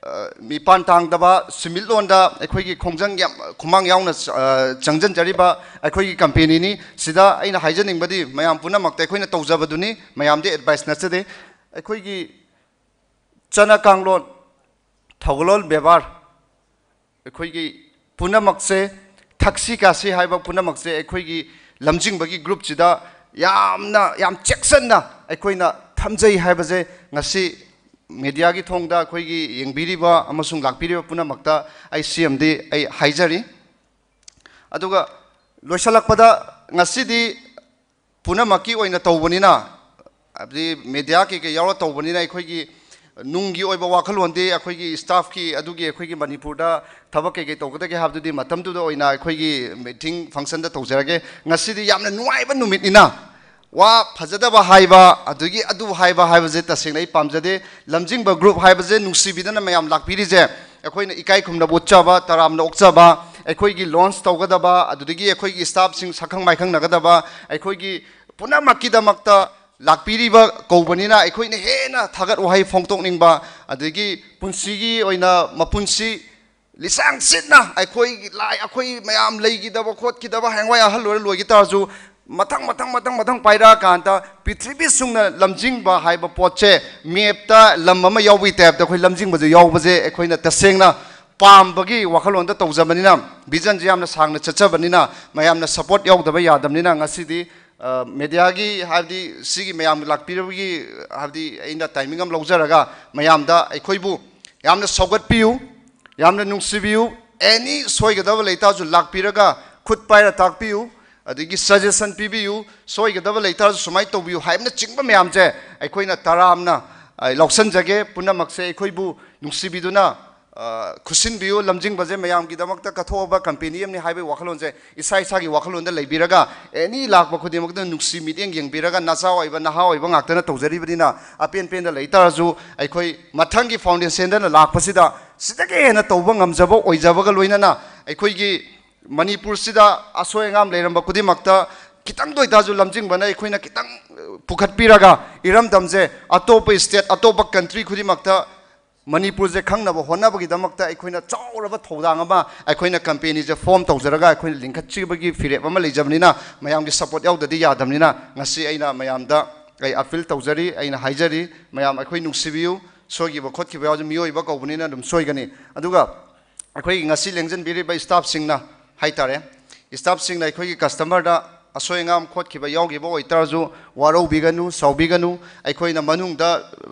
ꯑ, ꯃꯤꯄꯥꯟ ꯇꯥꯡꯗꯕ ꯁꯦꯟꯃꯤꯠꯂꯣꯟꯗ ꯑꯩꯈꯣꯏꯒꯤ ꯈꯣꯡꯖꯪ ꯌꯥꯝ, ꯈꯨꯃꯥꯡ ꯌꯥꯎꯅ, ꯑ, ꯆꯪꯁꯤꯟꯖꯔꯤꯕ ꯑꯩꯈꯣꯏꯒꯤ ꯀꯝꯄꯦꯅꯤꯅꯤ꯫ ꯁꯤꯗ ꯑꯩꯅ ꯍꯥꯏꯖꯅꯤꯡꯕꯗꯤ ꯃꯌꯥꯝ ꯄꯨꯝꯅꯃꯛꯇ ꯑꯩꯈꯣꯏꯅ ꯇꯧꯖꯕꯗꯨꯅꯤ, ꯃꯌꯥꯝꯗꯤ ꯑꯦꯗꯚꯥꯏꯁ ꯅꯠꯆꯗꯦ꯫ ꯑꯩꯈꯣꯏꯒꯤ ꯆꯠꯅ ꯀꯥꯡꯂꯣꯟ, ꯊꯧꯒꯜꯂꯣꯟ ꯕꯦꯕꯥꯔ, ꯑꯩꯈꯣꯏꯒꯤ ꯄꯨꯝꯅꯃꯛꯁꯦ, ꯊꯛꯁꯤ ꯈꯥꯁꯤ ꯍꯥꯏꯕ ꯄꯨꯝꯅꯃꯛꯁꯦ ꯑꯩꯈꯣꯏꯒꯤ ꯂꯝꯖꯤꯡꯕꯒꯤ ꯒ꯭ꯔꯨꯞꯁꯤꯗ ꯌꯥꯝꯅ, ꯌꯥꯝ ꯆꯦꯛꯁꯤꯟꯅ ꯑꯩꯈꯣꯏꯅ ꯊꯝꯖꯩ ꯍꯥꯏꯕꯁꯦ ꯉꯁꯤ ꯃꯦꯗꯤꯌꯥꯒꯤ ꯊꯣꯡꯗ ꯑꯩꯈꯣꯏꯒꯤ ꯌꯦꯡꯕꯤꯔꯤꯕ ꯑꯃꯁꯨꯡ ꯂꯥꯛꯄꯤꯔꯤꯕ ꯄꯨꯝꯅꯃꯛꯇ ꯑꯩ ꯁꯤ ꯑꯃꯗꯤ ꯑꯩ ꯍꯥꯏꯖꯔꯤ꯫ ꯑꯗꯨꯒ ꯂꯣꯏꯁꯤꯜꯂꯛꯄꯗ, ꯉꯁꯤꯗꯤ ꯄꯨꯝꯅꯃꯛꯀꯤ ꯑꯣꯏꯅ ꯇꯧꯕꯅꯤꯅ, ꯍꯥꯏꯕꯗꯤ ꯃꯦꯗꯤꯌꯥ ꯀꯩꯀꯩ ꯌꯥꯎꯔ ꯇꯧꯕꯅꯤꯅ, ꯑꯩꯈꯣꯏꯒꯤ ꯅꯨꯡꯒꯤ ꯑꯣꯏꯕ ꯋꯥꯈꯜꯂꯣꯟꯗꯤ ꯑꯩꯈꯣꯏꯒꯤ ꯁ꯭ꯇꯥꯐꯀꯤ, ꯑꯗꯨꯒꯤ ꯑꯩꯈꯣꯏꯒꯤ ꯃꯅꯤꯄꯨꯔꯗ ꯊꯕꯛ ꯀꯩꯀꯩ ꯇꯧꯒꯗꯒꯦ ꯍꯥꯏꯕꯗꯨꯗꯤ ꯃꯇꯝꯗꯨꯗ ꯑꯣꯏꯅ ꯑꯩꯈꯣꯏꯒꯤ ꯃꯤꯇꯤꯡ ꯐꯪꯁꯟꯗ ꯇꯧꯖꯔꯒꯦ꯫ ꯉꯁꯤꯗꯤ ꯌꯥꯝꯅ ꯅꯨꯡꯉꯥꯏꯕ ꯅꯨꯃꯤꯠꯅꯤꯅ, ꯋꯥ ꯐꯖꯗꯕ ꯍꯥꯏꯕ, ꯑꯗꯒꯤ ꯑꯗꯨ ꯍꯥꯏꯕ ꯍꯥꯏꯕꯁꯦ ꯇꯁꯦꯡꯅ ꯑꯩ ꯄꯥꯝꯖꯗꯦ꯫ ꯂꯝꯖꯤꯡꯕ ꯒ꯭ꯔꯨꯞ ꯍꯥꯏꯕꯁꯦ ꯅꯨꯡꯁꯤꯕꯤꯗꯅ ꯃꯌꯥꯝ ꯂꯥꯛꯄꯤꯔꯤꯁꯦ, ꯑꯩꯈꯣꯏꯅ ꯏꯀꯥꯏ ꯈꯨꯝꯅꯕ ꯎꯠꯆꯕ, ꯇꯔꯥꯝꯅ ꯑꯣꯛꯆꯕ, ꯑꯩꯈꯣꯏꯒꯤ ꯂꯣꯟꯁ ꯇꯧꯒꯗꯕ, ꯑꯗꯨꯗꯒꯤ ꯑꯩꯈꯣꯏꯒꯤ ꯁ꯭ꯇꯥꯐꯁꯤꯡ ꯁꯛꯈꯪ ꯃꯥꯏꯈꯪꯅꯒꯗꯕ, ꯑꯩꯈꯣꯏꯒꯤ ꯄꯨꯝꯅꯃꯛꯀꯤꯗꯃꯛꯇ ꯂꯥꯛꯄꯤꯔꯤꯕ ꯀꯧꯕꯅꯤꯅ ꯑꯩꯈꯣꯏꯅ ꯍꯦꯟꯅ ꯊꯥꯒꯠ ꯋꯥꯍꯩ ꯐꯣꯡꯗꯣꯛꯅꯤꯡꯕ, ꯑꯗꯒꯤ ꯄꯨꯟꯁꯤꯒꯤ ꯑꯣꯏꯅ ꯃꯄꯨꯟꯁꯤ ꯂꯤꯁꯥꯡ ꯁꯤꯠꯅ ꯑꯩꯈꯣꯏꯒꯤ ꯂꯥꯏ, ꯑꯩꯈꯣꯏ ꯃꯌꯥꯝ ꯂꯩꯈꯤꯗꯕ ꯈꯣꯠꯈꯤꯗꯕ, ꯍꯌꯦꯡꯋꯥꯏ ꯑꯍꯜ ꯑꯣꯏꯔ ꯂꯣꯏꯈꯤ ꯇꯥꯔꯁꯨ, ꯃꯊꯪ ꯃꯊꯪ ꯃꯊꯪ ꯃꯊꯪ ꯄꯥꯏꯔꯛꯑꯀꯥꯟꯗ ꯄ꯭ꯔꯤꯊꯤꯕꯤ ꯁꯨꯡꯅ ꯂꯝꯖꯤꯡꯕ ꯍꯥꯏꯕ ꯄꯣꯠꯁꯦ, ꯃꯦꯞꯇ ꯂꯝ ꯑꯃ ꯌꯥꯎꯕꯒꯤ ꯇꯥꯏꯞꯇ ꯑꯩꯈꯣꯏ ꯂꯝꯖꯤꯡꯕꯁꯦ ꯌꯥꯎꯕꯁꯦ ꯑꯩꯈꯣꯏꯅ ꯇꯁꯦꯡꯅ ꯄꯥꯝꯕꯒꯤ ꯋꯥꯈꯜꯂꯣꯟꯗ ꯇꯧꯖꯕꯅꯤꯅ, ꯚꯤꯖꯟꯁꯦ ꯌꯥꯝꯅ ꯁꯥꯡꯅ ꯆꯠꯆꯕꯅꯤꯅ, ꯃꯌꯥꯝꯅ ꯁꯞꯄꯣꯔꯠ ꯌꯥꯎꯗꯕ ꯌꯥꯗꯕꯅꯤꯅ, ꯉꯁꯤꯗꯤ, ꯑ, ꯃꯦꯗꯤꯌꯥꯒꯤ, ꯍꯥꯏꯕꯗꯤ ꯁꯤꯒꯤ ꯃꯌꯥꯝ ꯂꯥꯛꯄꯤꯔꯕꯒꯤ, ꯍꯥꯏꯕꯗꯤ ꯑꯩꯅ ꯇꯥꯏꯃꯤꯡ ꯑꯃ ꯂꯧꯖꯔꯒ ꯃꯌꯥꯝꯗ ꯑꯩꯈꯣꯏꯕꯨ ꯌꯥꯝꯅ ꯁꯧꯒꯠꯄꯤꯌꯨ, ꯌꯥꯝꯅ ꯅꯨꯡꯁꯤꯕꯤꯌꯨ꯫ ꯑꯦꯅꯤ ꯁꯣꯏꯒꯗꯕ ꯂꯩꯇꯥꯔꯁꯨ ꯂꯥꯛꯄꯤꯔꯒ ꯈꯨꯠ ꯄꯥꯏꯔ ꯇꯥꯛꯄꯤꯌꯨ, ꯑꯗꯒꯤ ꯁꯖꯦꯁꯟ ꯄꯤꯕꯤꯌꯨ, ꯁꯣꯏꯒꯗꯕ ꯂꯩꯇꯥꯔꯁꯨ ꯁꯨꯃꯥꯏꯅ ꯇꯧꯕꯤꯌꯨ ꯍꯥꯏꯕꯅꯆꯤꯡꯕ ꯃꯌꯥꯝꯁꯦ ꯑꯩꯈꯣꯏꯅ ꯇꯔꯥꯝꯅ, ꯑ, ꯂꯧꯁꯤꯟꯖꯒꯦ꯫ ꯄꯨꯝꯅꯃꯛꯁꯦ ꯑꯩꯈꯣꯏꯕꯨ ꯅꯨꯡꯁꯤꯕꯤꯗꯨꯅ, ꯑ, ꯈꯨꯠꯁꯤꯟꯕꯤꯌꯨ꯫ ꯂꯝꯖꯤꯡꯕꯁꯦ ꯃꯌꯥꯝꯒꯤꯗꯃꯛꯇ ꯀꯠꯊꯣꯛꯑꯕ ꯀꯝꯄꯦꯅꯤ ꯑꯃꯅꯤ ꯍꯥꯏꯕꯒꯤ ꯋꯥꯈꯜꯂꯣꯟꯁꯦ ꯏꯁꯥ ꯏꯁꯥꯒꯤ ꯋꯥꯈꯜꯂꯣꯟꯗ ꯂꯩꯕꯤꯔꯒ, ꯑꯦꯅꯤ ꯂꯥꯛꯄ ꯈꯨꯗꯤꯡꯃꯛꯇ ꯅꯨꯡꯁꯤ ꯃꯤꯠꯌꯦꯡ ꯌꯦꯡꯕꯤꯔꯒ, ꯅꯆꯥ ꯑꯣꯏꯕ, ꯅꯍꯥ ꯑꯣꯏꯕ ꯉꯥꯛꯇꯅ ꯇꯧꯖꯔꯤꯕꯅꯤꯅ, ꯑꯄꯦꯟ ꯄꯦꯟꯗ ꯂꯩꯇꯥꯔꯁꯨ ꯑꯩꯈꯣꯏ ꯃꯊꯪꯒꯤ ꯐꯥꯎꯟꯗꯦꯁꯟꯗꯅ ꯂꯥꯛꯄꯁꯤꯗ ꯁꯤꯗꯒꯤ ꯍꯦꯟꯅ ꯇꯧꯕ ꯉꯝꯖꯕ ꯑꯣꯏꯖꯕꯒ ꯂꯣꯏꯅꯅ ꯑꯩꯈꯣꯏꯒꯤ ꯃꯅꯤꯄꯨꯔꯁꯤꯗ ꯑꯁꯣꯏ ꯑꯉꯥꯝ ꯂꯩꯔꯝꯕ ꯈꯨꯗꯤꯡꯃꯛꯇ ꯈꯤꯇꯪꯗ ꯑꯣꯏꯇꯥꯔꯁꯨ ꯂꯝꯖꯤꯡꯕꯅ ꯑꯩꯈꯣꯏꯅ ꯈꯤꯇꯪ, ꯑ, ꯄꯨꯈꯠꯄꯤꯔꯒ, ꯏꯔꯝꯗꯝꯁꯦ ꯑꯇꯣꯞꯄ ꯁ꯭ꯇꯦꯠ, ꯑꯇꯣꯞꯄ ꯀꯟꯇ꯭ꯔꯤ ꯈꯨꯗꯤꯡꯃꯛꯇ ꯃꯅꯤꯄꯨꯔꯁꯦ ꯈꯪꯅꯕ ꯍꯣꯠꯅꯕꯒꯤꯗꯃꯛꯇ ꯑꯩꯈꯣꯏꯅ ꯆꯥꯎꯔꯕ ꯊꯧꯗꯥꯡ ꯑꯃ, ꯑꯩꯈꯣꯏꯅ ꯀꯝꯄꯦꯅꯤꯁꯦ ꯐꯣꯔꯝ ꯇꯧꯖꯔꯒ ꯑꯩꯈꯣꯏꯅ ꯂꯤꯡꯈꯠꯆꯕꯒꯤ ꯐꯤꯔꯦꯞ ꯑꯃ ꯂꯩꯖꯕꯅꯤꯅ, ꯃꯌꯥꯝꯒꯤ ꯁꯞꯄꯣꯔꯠ ꯌꯥꯎꯗꯗꯤ ꯌꯥꯗꯕꯅꯤꯅ, ꯉꯁꯤ ꯑꯩꯅ ꯃꯌꯥꯝꯗ ꯑꯩ ꯑꯄꯤꯜ ꯇꯧꯖꯔꯤ, ꯑꯩꯅ ꯍꯥꯏꯖꯔꯤ, ꯃꯌꯥꯝ ꯑꯩꯈꯣꯏ ꯅꯨꯡꯁꯤꯕꯤꯌꯨ꯫ ꯁꯣꯏꯈꯤꯕ ꯈꯣꯠꯈꯤꯕ ꯌꯥꯎꯔꯁꯨ ꯃꯤꯑꯣꯏꯕ ꯀꯧꯕꯅꯤꯅ ꯑꯗꯨꯝ ꯁꯣꯏꯒꯅꯤ꯫ ꯑꯗꯨꯒ ꯑꯩꯈꯣꯏꯒꯤ ꯉꯁꯤ ꯂꯦꯡꯖꯟꯕꯤꯔꯤꯕ ꯁ꯭ꯇꯥꯐꯁꯤꯡꯅ ꯍꯥꯏꯇꯥꯔꯦ, ꯁ꯭ꯇꯥꯐꯁꯤꯡꯅ ꯑꯩꯈꯣꯏꯒꯤ ꯀꯁꯇꯃꯔꯗ ꯑꯁꯣꯏ ꯑꯉꯥꯝ ꯈꯣꯠꯈꯤꯕ ꯌꯥꯎꯈꯤꯕ ꯑꯣꯏꯇꯥꯔꯁꯨ ꯋꯥꯔꯧꯕꯤꯒꯅꯨ, ꯁꯥꯎꯕꯤꯒꯅꯨ꯫ ꯑꯩꯈꯣꯏꯅ ꯃꯅꯨꯡꯗ, ꯑ,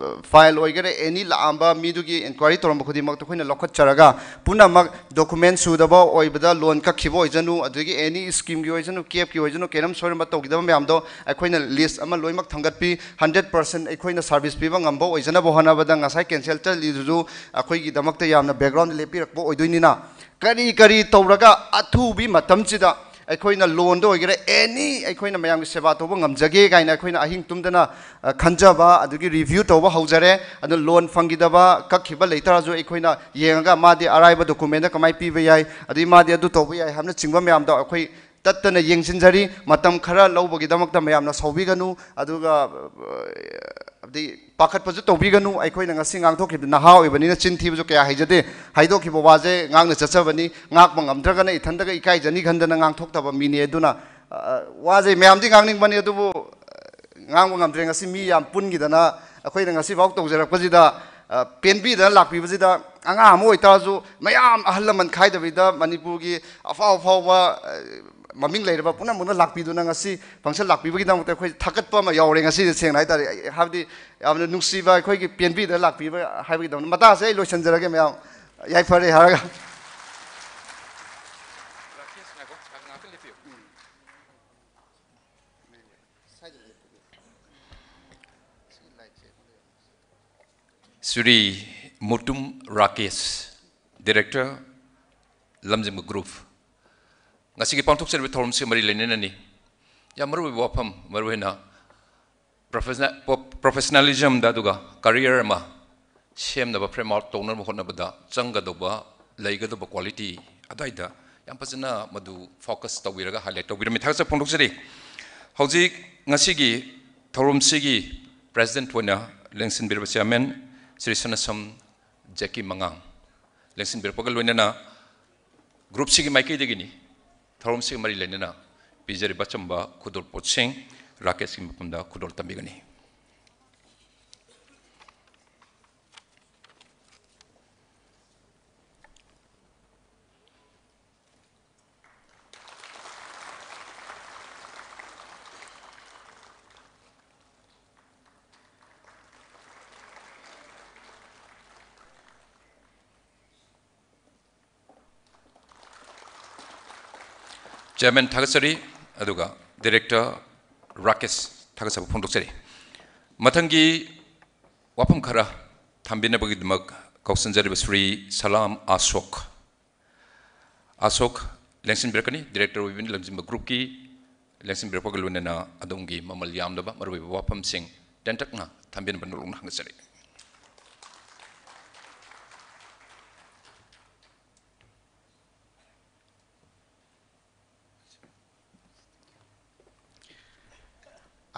ꯐꯥꯏꯜ ꯑꯣꯏꯒꯦꯔꯥ, ꯑꯦꯅꯤ ꯂꯥꯛꯑꯝꯕ ꯃꯤꯗꯨꯒꯤ ꯏꯟꯀ꯭ꯋꯥꯏꯔꯤ ꯇꯧꯔꯝꯕ ꯈꯨꯗꯤꯡꯃꯛꯇ ꯑꯩꯈꯣꯏꯅ ꯂꯧꯈꯠꯆꯔꯒ, ꯄꯨꯝꯅꯃꯛ ꯗꯣꯀꯨꯃꯦꯟ ꯁꯨꯗꯕ ꯑꯣꯏꯕꯗ, ꯂꯣꯟ ꯀꯛꯈꯤꯕ ꯑꯣꯏꯖꯅꯨ, ꯑꯗꯨꯗꯒꯤ ꯑꯦꯅꯤ ꯁ꯭ꯀꯤꯝꯒꯤ ꯑꯣꯏꯖꯅꯨ, ꯀꯦꯞꯀꯤ ꯑꯣꯏꯖꯅꯨ, ꯀꯩꯅꯣꯝ ꯁꯣꯏꯔꯝꯕ ꯇꯧꯈꯤꯗꯕ ꯃꯌꯥꯝꯗꯣ ꯑꯩꯈꯣꯏꯅ ꯂꯤꯁ ꯑꯃ ꯂꯣꯏꯅꯃꯛ ꯊꯥꯡꯒꯠꯄꯤ꯫ ꯍꯟꯗ꯭ꯔꯦꯠ ꯄꯥꯔꯁꯦꯟ ꯑꯩꯈꯣꯏꯅ ꯁꯥꯔꯚꯤꯁ ꯄꯤꯕ ꯉꯝꯕ ꯑꯣꯏꯖꯅꯕ ꯍꯣꯠꯅꯕꯗ, ꯉꯁꯥꯏ ꯀꯦꯟꯁꯦꯜ ꯆꯠꯂꯤꯗꯨꯁꯨ ꯑꯩꯈꯣꯏꯒꯤꯗꯃꯛꯇ ꯌꯥꯝꯅ ꯕꯦꯛꯒ꯭ꯔꯥꯎꯟꯗ ꯂꯦꯞꯄꯤꯔꯛꯄ ꯑꯣꯏꯗꯣꯏꯅꯤꯅ, ꯀꯔꯤ ꯀꯔꯤ ꯇꯧꯔꯒ ꯑꯊꯨꯕꯤ ꯃꯇꯝꯁꯤꯗ ꯑꯩꯈꯣꯏꯅ ꯂꯣꯟꯗ ꯑꯣꯏꯒꯦꯔꯥ, ꯑꯦꯅꯤ ꯑꯩꯈꯣꯏꯅ ꯃꯌꯥꯝꯒꯤ ꯁꯦꯕꯥ ꯇꯧꯕ ꯉꯝꯖꯒꯦ ꯀꯥꯏꯅ ꯑꯩꯈꯣꯏꯅ ꯑꯍꯤꯡ ꯇꯨꯝꯗꯅ, ꯑ, ꯈꯟꯖꯕ, ꯑꯗꯨꯒꯤ ꯔꯤꯚ꯭ꯌꯨ ꯇꯧꯕ ꯍꯧꯖꯔꯦ꯫ ꯑꯗꯨ ꯂꯣꯟ ꯐꯪꯈꯤꯗꯕ, ꯀꯛꯈꯤꯕ ꯂꯩꯇꯥꯔꯁꯨ ꯑꯩꯈꯣꯏꯅ ꯌꯦꯡꯉꯒ ꯃꯥꯗꯤ ꯑꯔꯥꯏꯕ ꯗꯣꯀꯨꯃꯦꯟꯗ ꯀꯃꯥꯏꯅ ꯄꯤꯕ ꯌꯥꯏ, ꯑꯗꯒꯤ ꯃꯥꯗꯤ ꯑꯗꯨ ꯇꯧꯕ ꯌꯥꯏ ꯍꯥꯏꯕꯅꯆꯤꯡꯕ ꯃꯌꯥꯝꯗꯣ ꯑꯩꯈꯣꯏ ꯇꯠꯇꯅ ꯌꯦꯡꯁꯤꯟꯖꯔꯤ꯫ ꯃꯇꯝ ꯈꯔ ꯂꯧꯕꯒꯤꯗꯃꯛꯇ ꯃꯌꯥꯝꯅ ꯁꯥꯎꯕꯤꯒꯅꯨ꯫ ꯑꯗꯨꯒ, ꯑ, ꯍꯥꯏꯕꯗꯤ ꯄꯥꯈꯠꯄꯁꯨ ꯇꯧꯕꯤꯒꯅꯨ꯫ ꯑꯩꯈꯣꯏꯅ ꯉꯁꯤ ꯉꯥꯡꯊꯣꯛꯈꯤꯕꯗ ꯅꯍꯥ ꯑꯣꯏꯕꯅꯤꯅ ꯆꯤꯟ ꯊꯤꯕꯁꯨ ꯀꯌꯥ ꯍꯩꯖꯗꯦ꯫ ꯍꯥꯏꯗꯣꯛꯈꯤꯕ ꯋꯥꯁꯦ ꯉꯥꯡꯅ ꯆꯠꯆꯕꯅꯤ꯫ ꯉꯥꯛꯄ ꯉꯝꯗ꯭ꯔꯒꯅ ꯏꯊꯟꯗꯒ ꯏꯀꯥꯏꯖꯅꯤ ꯈꯟꯗꯅ ꯉꯥꯡꯊꯣꯛꯇꯕ ꯃꯤꯅꯤ꯫ ꯑꯗꯨꯅ, ꯑ, ꯋꯥꯁꯦ ꯃꯌꯥꯝꯗꯤ ꯉꯥꯡꯅꯤꯡꯕꯅꯤ, ꯑꯗꯨꯕꯨ, ꯑ, ꯉꯥꯡꯕ ꯉꯝꯗ꯭ꯔꯦ꯫ ꯉꯁꯤ ꯃꯤ ꯌꯥꯝ ꯄꯨꯟꯈꯤꯗꯅ ꯑꯩꯈꯣꯏꯅ ꯉꯁꯤꯐꯥꯎ ꯇꯧꯖꯔꯛꯄꯁꯤꯗ, ꯑ, ꯄꯦꯟꯕꯤꯗꯅ ꯂꯥꯛꯄꯤꯕꯁꯤꯗ, ꯑꯉꯥꯡ ꯑꯃ ꯑꯣꯏꯇꯥꯔꯁꯨ ꯃꯌꯥꯝ ꯑꯍꯜ ꯂꯃꯟ ꯈꯥꯏꯗꯕꯤꯗ ꯃꯅꯤꯄꯨꯔꯒꯤ ꯑꯐꯥꯎ ꯑꯐꯥꯎꯕ, ꯑ, ꯃꯃꯤꯡ ꯂꯩꯔꯕ ꯄꯨꯝꯅꯃꯛꯅ ꯂꯥꯛꯄꯤꯗꯨꯅ ꯉꯁꯤ ꯐꯪꯁꯟ ꯂꯥꯛꯄꯤꯕꯒꯤꯗꯃꯛꯇ ꯑꯩꯈꯣꯏ ꯊꯥꯒꯠꯄ ꯑꯃ ꯌꯥꯎꯔꯦ ꯉꯁꯤꯁꯦ, ꯁꯦꯡꯅ ꯍꯥꯏꯇꯥꯔꯦ꯫ ꯑꯩ, ꯍꯥꯏꯕꯗꯤ ꯌꯥꯝꯅ ꯅꯨꯡꯁꯤꯕ, ꯑꯩꯈꯣꯏꯒꯤ ꯄꯦꯟꯕꯤꯗꯅ ꯂꯥꯛꯄꯤꯕ ꯍꯥꯏꯕꯒꯤꯗꯃꯛꯇ꯫ ꯃꯇꯥꯡꯁꯦ ꯑꯩ ꯂꯣꯏꯁꯤꯟꯖꯔꯒꯦ ꯃꯌꯥꯝ꯫ ꯌꯥꯏꯐꯔꯦ ꯍꯥꯏꯔꯒ꯫ ꯁ꯭ꯔꯤ ꯃꯨꯇꯨꯝ ꯔꯥꯀꯦꯁ, ꯗꯤꯔꯦꯛꯇꯔ, ꯂꯝꯖꯤꯡꯕ ꯒ꯭ꯔꯨꯞ꯫ ꯉꯁꯤꯒꯤ ꯄꯥꯡꯊꯣꯛꯆꯔꯤꯕ ꯊꯧꯔꯝꯁꯤꯒ ꯃꯔꯤ ꯂꯩꯅꯅꯅꯤ꯫ ꯌꯥꯝ ꯃꯔꯨꯑꯣꯏꯕ ꯋꯥꯐꯝ, ꯃꯔꯨꯑꯣꯏꯅ ꯄ꯭ꯔꯣꯐꯦꯁꯅꯦ-, ꯄ꯭ꯔꯣ-, ꯄ꯭ꯔꯣꯐꯦꯁꯅꯦꯂꯤꯖꯝꯗ, ꯑꯗꯨꯒ ꯀꯔꯤꯌꯔ ꯑꯃ ꯁꯦꯝꯅꯕ, ꯐ꯭ꯔꯦꯝ ꯑꯥꯎꯠ ꯇꯧꯅꯕ ꯍꯣꯠꯅꯕꯗ ꯆꯪꯒꯗꯧꯕ, ꯂꯩꯒꯗꯧꯕ ꯀ꯭ꯋꯥꯂꯤꯇꯤ ꯑꯗꯨꯋꯥꯏꯗ ꯌꯥꯝ ꯐꯖꯅ ꯃꯗꯨ ꯐꯣꯀꯁ ꯇꯧꯕꯤꯔꯒ ꯍꯥꯏꯂꯥꯏꯠ ꯇꯧꯕꯤꯔꯝꯃꯤ꯫ ꯊꯥꯒꯠꯆꯕ ꯐꯣꯡꯗꯣꯛꯆꯔꯤ꯫ ꯍꯧꯖꯤꯛ ꯉꯁꯤꯒꯤ ꯊꯧꯔꯝꯁꯤꯒꯤ ꯄ꯭ꯔꯦꯁꯤꯗꯦꯟꯠ ꯑꯣꯏꯅ ꯂꯦꯡꯁꯤꯟꯕꯤꯔꯕ ꯆꯤꯌꯥꯔꯃꯦꯟ ꯁ꯭ꯔꯤ ꯁꯅꯥꯁꯝ ꯖꯦꯀꯤ ꯃꯉꯥꯡ ꯂꯦꯡꯁꯤꯟꯕꯤꯔꯛꯄꯒ ꯂꯣꯏꯅꯅ ꯒ꯭ꯔꯨꯞꯁꯤꯒꯤ ꯃꯥꯏꯀꯩꯗꯒꯤꯅꯤ꯫ ꯊꯧꯔꯝꯁꯤꯒ ꯃꯔꯤ ꯂꯩꯅꯅ ꯄꯤꯖꯔꯤꯕ ꯑꯆꯝꯕ ꯈꯨꯗꯣꯜꯄꯣꯠꯁꯤꯡ ꯔꯥꯀꯦꯁꯀꯤ ꯃꯐꯝꯗ ꯈꯨꯗꯣꯜ ꯇꯝꯕꯤꯒꯅꯤ꯫ ꯆꯤꯌꯥꯔꯃꯦꯟ ꯊꯥꯒꯠꯆꯔꯤ, ꯑꯗꯨꯒ ꯗꯤꯔꯦꯛꯇꯔ ꯔꯥꯀꯦꯁ ꯊꯥꯒꯠꯆꯕ ꯐꯣꯡꯗꯣꯛꯆꯔꯤ꯫ ꯃꯊꯪꯒꯤ ꯋꯥꯐꯝ ꯈꯔ ꯊꯝꯕꯤꯅꯕꯒꯤꯗꯃꯛ ꯀꯧꯁꯤꯟꯖꯔꯤꯕ ꯁ꯭ꯔꯤ ꯁꯂꯥꯝ ꯑꯁꯣꯛ꯫ ꯑꯁꯣꯛ, ꯂꯦꯡꯁꯤꯟꯕꯤꯔꯛꯀꯅꯤ꯫ ꯗꯤꯔꯦꯛꯇꯔ ꯑꯣꯏꯕꯤꯅ ꯂꯝꯖꯤꯡꯕ ꯒ꯭ꯔꯨꯞꯀꯤ ꯂꯦꯡꯁꯤꯟꯕꯤꯔꯛꯄꯒ ꯂꯣꯏꯅꯅ ꯑꯗꯣꯝꯒꯤ ꯃꯃꯜ ꯌꯥꯝꯂꯕ ꯃꯔꯨꯑꯣꯏꯕ ꯋꯥꯐꯝꯁꯤꯡ ꯇꯦꯟꯇꯛꯅ ꯊꯝꯕꯤꯅꯕ ꯅꯣꯂꯨꯛꯅ ꯍꯪꯖꯔꯤ꯫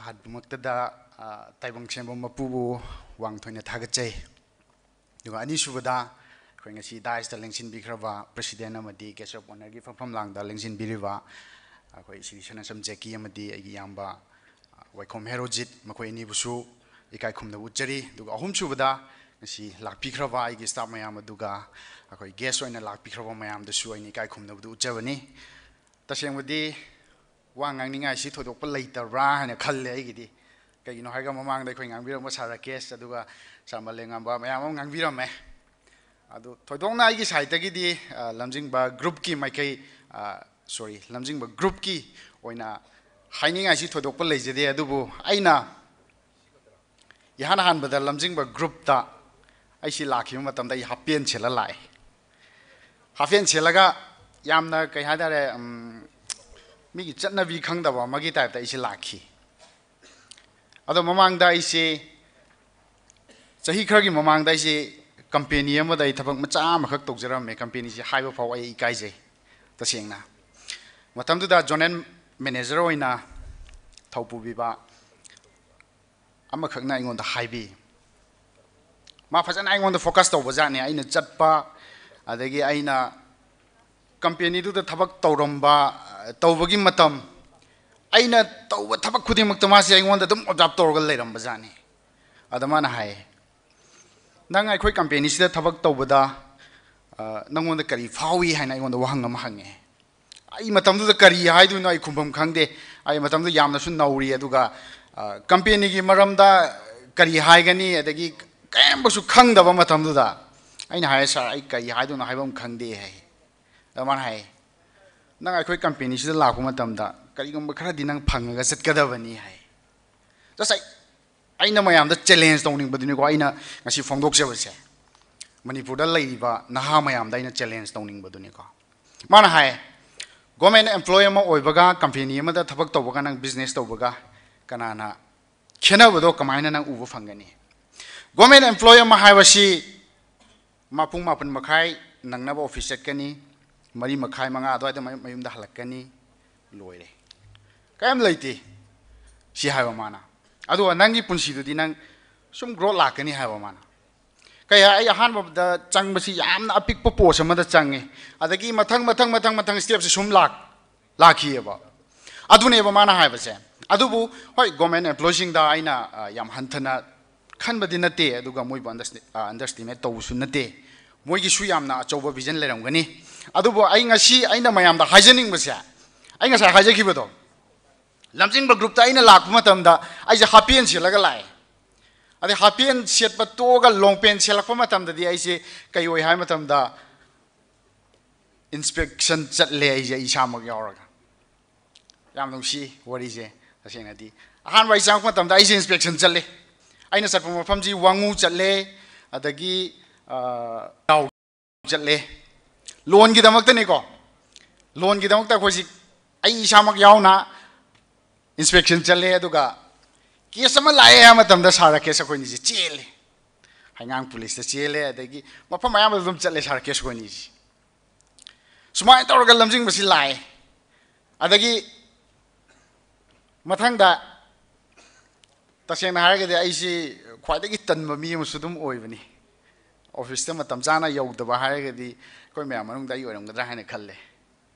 ꯑꯍꯥꯟꯕꯃꯛꯇꯗ, ꯑ, ꯇꯥꯏꯕꯪ ꯁꯦꯝꯕ ꯃꯄꯨꯕꯨ ꯋꯥꯡ ꯊꯣꯏꯅ ꯊꯥꯒꯠꯆꯩ꯫ ꯑꯗꯨꯒ ꯑꯅꯤꯁꯨꯕꯗ, ꯑꯩꯈꯣꯏ ꯉꯁꯤ ꯗꯥꯏꯁꯇ ꯂꯦꯡꯁꯤꯟꯕꯤꯈ꯭ꯔꯕ ꯄ꯭ꯔꯦꯁꯤꯗꯦꯟ ꯑꯃꯗꯤ ꯒꯦꯁ ꯑꯣꯐ ꯑꯣꯅꯔꯒꯤ ꯐꯝꯐꯝ ꯂꯥꯡꯗ ꯂꯦꯡꯁꯤꯟꯕꯤꯔꯤꯕ ꯑꯩꯈꯣꯏ ꯁ꯭ꯔꯤ ꯁꯅꯥꯁꯝ ꯖꯦꯀꯤ ꯑꯃꯗꯤ ꯑꯩꯒꯤ ꯏꯌꯥꯝꯕ, ꯑ, ꯋꯥꯏꯈꯣꯝ ꯍꯦꯔꯣꯖꯤꯠ, ꯃꯈꯣꯏ ꯑꯅꯤꯕꯨꯁꯨ ꯏꯀꯥꯏ ꯈꯨꯝꯅꯕ ꯎꯠꯆꯔꯤ꯫ ꯑꯗꯨꯒ ꯑꯍꯨꯝꯁꯨꯕꯗ, ꯉꯁꯤ ꯂꯥꯛꯄꯤꯈ꯭ꯔꯕ ꯑꯩꯒꯤ ꯁ꯭ꯇꯥꯐ ꯃꯌꯥꯝ, ꯑꯗꯨꯒ ꯑꯩꯈꯣꯏ ꯒꯦꯁ ꯑꯣꯏꯅ ꯂꯥꯛꯄꯤꯈ꯭ꯔꯕ ꯃꯌꯥꯝꯗꯁꯨ ꯑꯩꯅ ꯏꯀꯥꯏ ꯈꯨꯝꯅꯕꯗꯨ ꯎꯠꯆꯕꯅꯤ꯫ ꯇꯁꯦꯡꯕꯗꯤ ꯋꯥ ꯉꯥꯡꯅꯤꯡꯉꯥꯏꯁꯤ ꯊꯣꯏꯗꯣꯛꯄ ꯂꯩꯇꯕ꯭ꯔꯥ ꯍꯥꯏꯅ ꯈꯜꯂꯦ ꯑꯩꯒꯤꯗꯤ꯫ ꯀꯩꯒꯤꯅꯣ ꯍꯥꯏꯔꯒ, ꯃꯃꯥꯡꯗ ꯑꯩꯈꯣꯏ ꯉꯥꯡꯕꯤꯔꯝꯕ ꯁꯥꯔ ꯔꯥꯀꯦꯁ, ꯑꯗꯨꯒ ꯁꯥꯔ ꯃꯥꯂꯦꯝꯉꯥꯟꯕ ꯃꯌꯥꯝ ꯑꯃ ꯉꯥꯡꯕꯤꯔꯝꯃꯦ꯫ ꯑꯗꯨ ꯊꯣꯏꯗꯣꯛꯅ ꯑꯩꯒꯤ ꯁꯥꯏꯠꯇꯒꯤꯗꯤ, ꯑ, ꯂꯝꯖꯤꯡꯕ ꯒ꯭ꯔꯨꯞꯀꯤ ꯃꯥꯏꯀꯩ, ꯑ, ꯁꯣꯔꯤ, ꯂꯝꯖꯤꯡꯕ ꯒ꯭ꯔꯨꯞꯀꯤ ꯑꯣꯏꯅ ꯍꯥꯏꯅꯤꯡꯉꯥꯏꯁꯤ ꯊꯣꯏꯗꯣꯛꯄ ꯂꯩꯖꯗꯦ꯫ ꯑꯗꯨꯕꯨ ꯑꯩꯅ ꯏꯍꯥꯟ ꯍꯥꯟꯕꯗ ꯂꯝꯖꯤꯡꯕ ꯒ꯭ꯔꯨꯞꯇ ꯑꯩꯁꯤ ꯂꯥꯛꯈꯤꯕ ꯃꯇꯝꯗ, ꯑꯩ ꯍꯥꯞ ꯄꯦꯟ ꯁꯦꯠꯂ ꯂꯥꯛꯑꯦ꯫ ꯍꯥꯞ ꯄꯦꯟ ꯁꯦꯠꯂꯒ ꯌꯥꯝꯅ, ꯀꯩ ꯍꯥꯏꯇꯥꯔꯦ, ꯎꯝ, ꯃꯤꯒꯤ ꯆꯠꯅꯕꯤ ꯈꯪꯗꯕ ꯑꯃꯒꯤ ꯇꯥꯏꯞꯇ ꯑꯩꯁꯦ ꯂꯥꯛꯈꯤ꯫ ꯑꯗꯣ ꯃꯃꯥꯡꯗ ꯑꯩꯁꯦ, ꯆꯍꯤ ꯈꯔꯒꯤ ꯃꯃꯥꯡꯗ ꯑꯩꯁꯦ ꯀꯝꯄꯦꯅꯤ ꯑꯃꯗ ꯑꯩ ꯊꯕꯛ ꯃꯆꯥ ꯑꯃꯈꯛ ꯇꯧꯖꯔꯝꯃꯦ꯫ ꯀꯝꯄꯦꯅꯤꯁꯦ ꯍꯥꯏꯕ ꯐꯥꯎ ꯑꯩ ꯏꯀꯥꯏꯖꯩ, ꯇꯁꯦꯡꯅ꯫ ꯃꯇꯝꯗꯨꯗ ꯖꯣꯅꯦꯜ ꯃꯦꯅꯦꯖꯔ ꯑꯣꯏꯅ ꯊꯧ ꯄꯨꯕꯤꯕ ꯑꯃꯈꯛꯅ ꯑꯩꯉꯣꯟꯗ ꯍꯥꯏꯕꯤ꯫ ꯃꯥ ꯐꯖꯅ ꯑꯩꯉꯣꯟꯗ ꯐꯣꯀꯁ ꯇꯧꯕꯖꯥꯠꯅꯤ꯫ ꯑꯩꯅ ꯆꯠꯄ, ꯑꯗꯒꯤ ꯑꯩꯅ ꯀꯝꯄꯦꯅꯤꯗꯨꯗ ꯊꯕꯛ ꯇꯧꯔꯝꯕ, ꯇꯧꯕꯒꯤ ꯃꯇꯝ, ꯑꯩꯅ ꯇꯧꯕ ꯊꯕꯛ ꯈꯨꯗꯤꯡꯃꯛꯇ ꯃꯥꯁꯦ ꯑꯩꯉꯣꯟꯗ ꯑꯗꯨꯝ ꯑꯣꯕꯖꯥꯔꯕ ꯇꯧꯔꯒ ꯂꯩꯔꯝꯕꯖꯥꯠꯅꯤ꯫ ꯑꯗ ꯃꯥꯅ ꯍꯥꯏ, "ꯅꯪ ꯑꯩꯈꯣꯏ ꯀꯝꯄꯦꯅꯤꯁꯤꯗ ꯊꯕꯛ ꯇꯧꯕꯗ, ꯑ, ꯅꯪꯉꯣꯟꯗ ꯀꯔꯤ ꯐꯥꯎꯏ?" ꯍꯥꯏꯅ ꯑꯩꯉꯣꯟꯗ ꯋꯥꯍꯪ ꯑꯃ ꯍꯪꯉꯦ꯫ ꯑꯩ ꯃꯇꯝꯗꯨꯗ ꯀꯔꯤ ꯍꯥꯏꯗꯣꯏꯅꯣ ꯑꯩ ꯈꯨꯝꯐꯝ ꯈꯪꯗꯦ꯫ ꯑꯩ ꯃꯇꯝꯗꯨꯗ ꯌꯥꯝꯅꯁꯨ ꯅꯧꯔꯤ, ꯑꯗꯨꯒ, ꯑ, ꯀꯝꯄꯦꯅꯤꯒꯤ ꯃꯔꯝꯗ ꯀꯔꯤ ꯍꯥꯏꯒꯅꯤ, ꯑꯗꯒꯤ ꯀꯔꯤꯝꯕꯁꯨ ꯈꯪꯗꯕ ꯃꯇꯝꯗꯨꯗ꯫ ꯑꯩꯅ ꯍꯥꯏ, "ꯁꯥꯔ, ꯑꯩ ꯀꯔꯤ ꯍꯥꯏꯗꯣꯏꯅꯣ ꯍꯥꯏꯕ ꯑꯃ ꯈꯪꯗꯦ," ꯍꯥꯏ꯫ ꯑꯗ ꯃꯥꯅ ꯍꯥꯏ, "ꯅꯪ ꯑꯩꯈꯣꯏ ꯀꯝꯄꯦꯅꯤꯁꯤꯗ ꯂꯥꯛꯄ ꯃꯇꯝꯗ ꯀꯔꯤꯒꯨꯝꯕ ꯈꯔꯗꯤ ꯅꯪ ꯐꯪꯉꯒ ꯆꯠꯀꯗꯕꯅꯤ," ꯍꯥꯏ꯫ Just ꯑꯩ, ꯑꯩꯅ ꯃꯌꯥꯝꯗ ꯆꯦꯂꯦꯟꯖ ꯇꯧꯅꯤꯡꯕꯗꯨꯅꯤꯀꯣ, ꯑꯩꯅ ꯉꯁꯤ ꯐꯣꯡꯗꯣꯛꯆꯕꯁꯦ꯫ ꯃꯅꯤꯄꯨꯔꯗ ꯂꯩꯔꯤꯕ ꯅꯍꯥ ꯃꯌꯥꯝꯗ ꯑꯩꯅ ꯆꯦꯂꯦꯟꯖ ꯇꯧꯅꯤꯡꯕꯗꯨꯅꯤꯀꯣ꯫ ꯃꯥꯅ ꯍꯥꯏ, Government employee ꯑꯃ ꯑꯣꯏꯕꯒ company ꯑꯃꯗ ꯊꯕꯛ ꯇꯧꯕꯒ ꯅꯪ business ꯇꯧꯕꯒ ꯀꯅꯥꯅ ꯈꯦꯠꯅꯕꯗꯣ ꯀꯃꯥꯏꯅ ꯅꯪ ꯎꯕ ꯐꯪꯒꯅꯤ? Government employee ꯑꯃ ꯍꯥꯏꯕꯁꯤ ꯃꯥ ꯄꯨꯡ ꯃꯥꯄꯟ ꯃꯈꯥꯏ ꯅꯪꯅꯕ office ꯆꯠꯀꯅꯤ, ꯃꯔꯤ ꯃꯈꯥꯏ ꯃꯉꯥ ꯑꯗꯨꯋꯥꯏꯗ ꯃꯌꯨꯝ, ꯃꯌꯨꯝꯗ ꯍꯜꯂꯛꯀꯅꯤ, ꯂꯣꯏꯔꯦ꯫ ꯀꯔꯤꯝ ꯂꯩꯇꯦ ꯁꯤ ꯍꯥꯏꯕ ꯃꯥꯅ꯫ ꯑꯗꯨꯒ ꯅꯪꯒꯤ ꯄꯨꯟꯁꯤꯗꯨꯗꯤ ꯅꯪ ꯁꯨꯝ growth ꯂꯥꯛꯀꯅꯤ ꯍꯥꯏꯕ ꯃꯥꯅ꯫ ꯀꯩ ꯍꯥꯏ, ꯑꯩ ꯑꯍꯥꯟꯕꯗ ꯆꯪꯕꯁꯤ ꯌꯥꯝꯅ ꯑꯄꯤꯛꯄ post ꯑꯃꯗ ꯆꯪꯉꯦ, ꯑꯗꯒꯤ ꯃꯊꯪ ꯃꯊꯪ ꯃꯊꯪ ꯃꯊꯪ stepꯁꯦ ꯁꯨꯝ ꯂꯥꯛ ꯂꯥꯛꯈꯤꯑꯕ꯫ ꯑꯗꯨꯅꯦꯕ ꯃꯥꯅ ꯍꯥꯏꯕꯁꯦ꯫ ꯑꯗꯨꯕꯨ ꯍꯣꯏ, government employeeꯁꯤꯡꯗ ꯑꯩꯅ ꯑ, ꯌꯥꯝ ꯍꯟꯊꯅ ꯈꯟꯕꯗꯤ ꯅꯠꯇꯦ, ꯑꯗꯨꯒ ꯃꯣꯏꯕꯨ understi- ꯑ, underestimate ꯇꯧꯕꯁꯨ ꯅꯠꯇꯦ꯫ ꯃꯣꯏꯒꯤꯁꯨ ꯌꯥꯝꯅ ꯑꯆꯧꯕ vision ꯂꯩꯔꯝꯒꯅꯤ꯫ ꯑꯗꯨꯕꯨ ꯑꯩ ꯉꯁꯤ ꯑꯩꯅ ꯃꯌꯥꯝꯗ ꯍꯥꯏꯖꯅꯤꯡꯕꯁꯦ, ꯑꯩ ꯉꯁꯥꯏ ꯍꯥꯏꯖꯈꯤꯕꯗꯣ, ꯂꯝꯖꯤꯡꯕ groupꯇ ꯑꯩꯅ ꯂꯥꯛꯄ ꯃꯇꯝꯗ ꯑꯩꯁꯦ half pant ꯁꯦꯠꯂꯒ ꯂꯥꯛꯑꯦ꯫ ꯑꯗꯩ half pant ꯁꯦꯠꯄ ꯇꯣꯛꯑꯒ long pant ꯁꯦꯠꯂꯛꯄ ꯃꯇꯝꯗꯗꯤ ꯑꯩꯁꯦ ꯀꯩ ꯑꯣꯏ ꯍꯥꯏꯕ ꯃꯇꯝꯗ inspection ꯆꯠꯂꯦ ꯑꯩꯁꯦ, ꯑꯩ ꯏꯁꯥꯃꯛ ꯌꯥꯎꯔꯒ꯫ ꯌꯥꯝ ꯅꯨꯡꯁꯤ ꯋꯥꯔꯤꯁꯦ꯫ ꯇꯁꯦꯡꯅꯗꯤ ꯑꯍꯥꯟꯕ ꯑꯩ ꯆꯪꯉꯛꯄ ꯃꯇꯝꯗ ꯑꯩꯁꯦ inspection ꯆꯠꯂꯦ꯫ ꯑꯩꯅ ꯆꯠꯄ ꯃꯐꯝꯁꯤ ꯋꯥꯉꯨ ꯆꯠꯂꯦ, ꯑꯗꯒꯤ ꯑ, ꯆꯠꯂꯦ꯫ Loanꯒꯤꯗꯃꯛꯇꯅꯤꯀꯣ꯫ Loanꯒꯤꯗꯃꯛꯇ ꯑꯩꯈꯣꯏꯁꯤ, ꯑꯩ ꯏꯁꯥꯃꯛ ꯌꯥꯎꯅ inspection ꯆꯠꯂꯦ꯫ ꯑꯗꯨꯒ case ꯑꯃ ꯂꯥꯛꯑꯦ ꯍꯥꯏꯕ ꯃꯇꯝꯗ sir ꯔꯥꯀꯦꯁ ꯑꯩꯈꯣꯏꯅꯤꯁꯦ ꯆꯦꯜꯂꯦ꯫ ꯍꯩꯉꯥꯡ policeꯇ ꯆꯦꯜꯂꯦ, ꯑꯗꯒꯤ ꯃꯐꯝ ꯑꯌꯥꯝꯕꯗ ꯑꯗꯨꯝ ꯆꯠꯂꯦ sir ꯔꯥꯀꯦꯁ ꯑꯩꯈꯣꯏꯅꯤꯁꯦ꯫ ꯁꯨꯃꯥꯏꯅ ꯇꯧꯔꯒ ꯂꯝꯖꯤꯡꯕꯁꯤ ꯂꯥꯛꯑꯦ꯫ ꯑꯗꯒꯤ ꯃꯊꯪꯗ, ꯇꯁꯦꯡꯅ ꯍꯥꯏꯔꯒꯗꯤ ꯑꯩꯁꯤ ꯈ꯭ꯋꯥꯏꯗꯒꯤ ꯇꯟꯕ ꯃꯤ ꯑꯃꯁꯨ ꯑꯗꯨꯝ ꯑꯣꯏꯕꯅꯤ꯫ Officeꯇ ꯃꯇꯝ ꯆꯥꯅ ꯌꯧꯗꯕ ꯍꯥꯏꯔꯒꯗꯤ ꯑꯩꯈꯣꯏ ꯃꯌꯥꯝ ꯃꯅꯨꯡꯗ ꯑꯩ ꯑꯣꯏꯔꯝꯒꯗ꯭ꯔꯥ ꯍꯥꯏꯅ ꯈꯜꯂꯦ꯫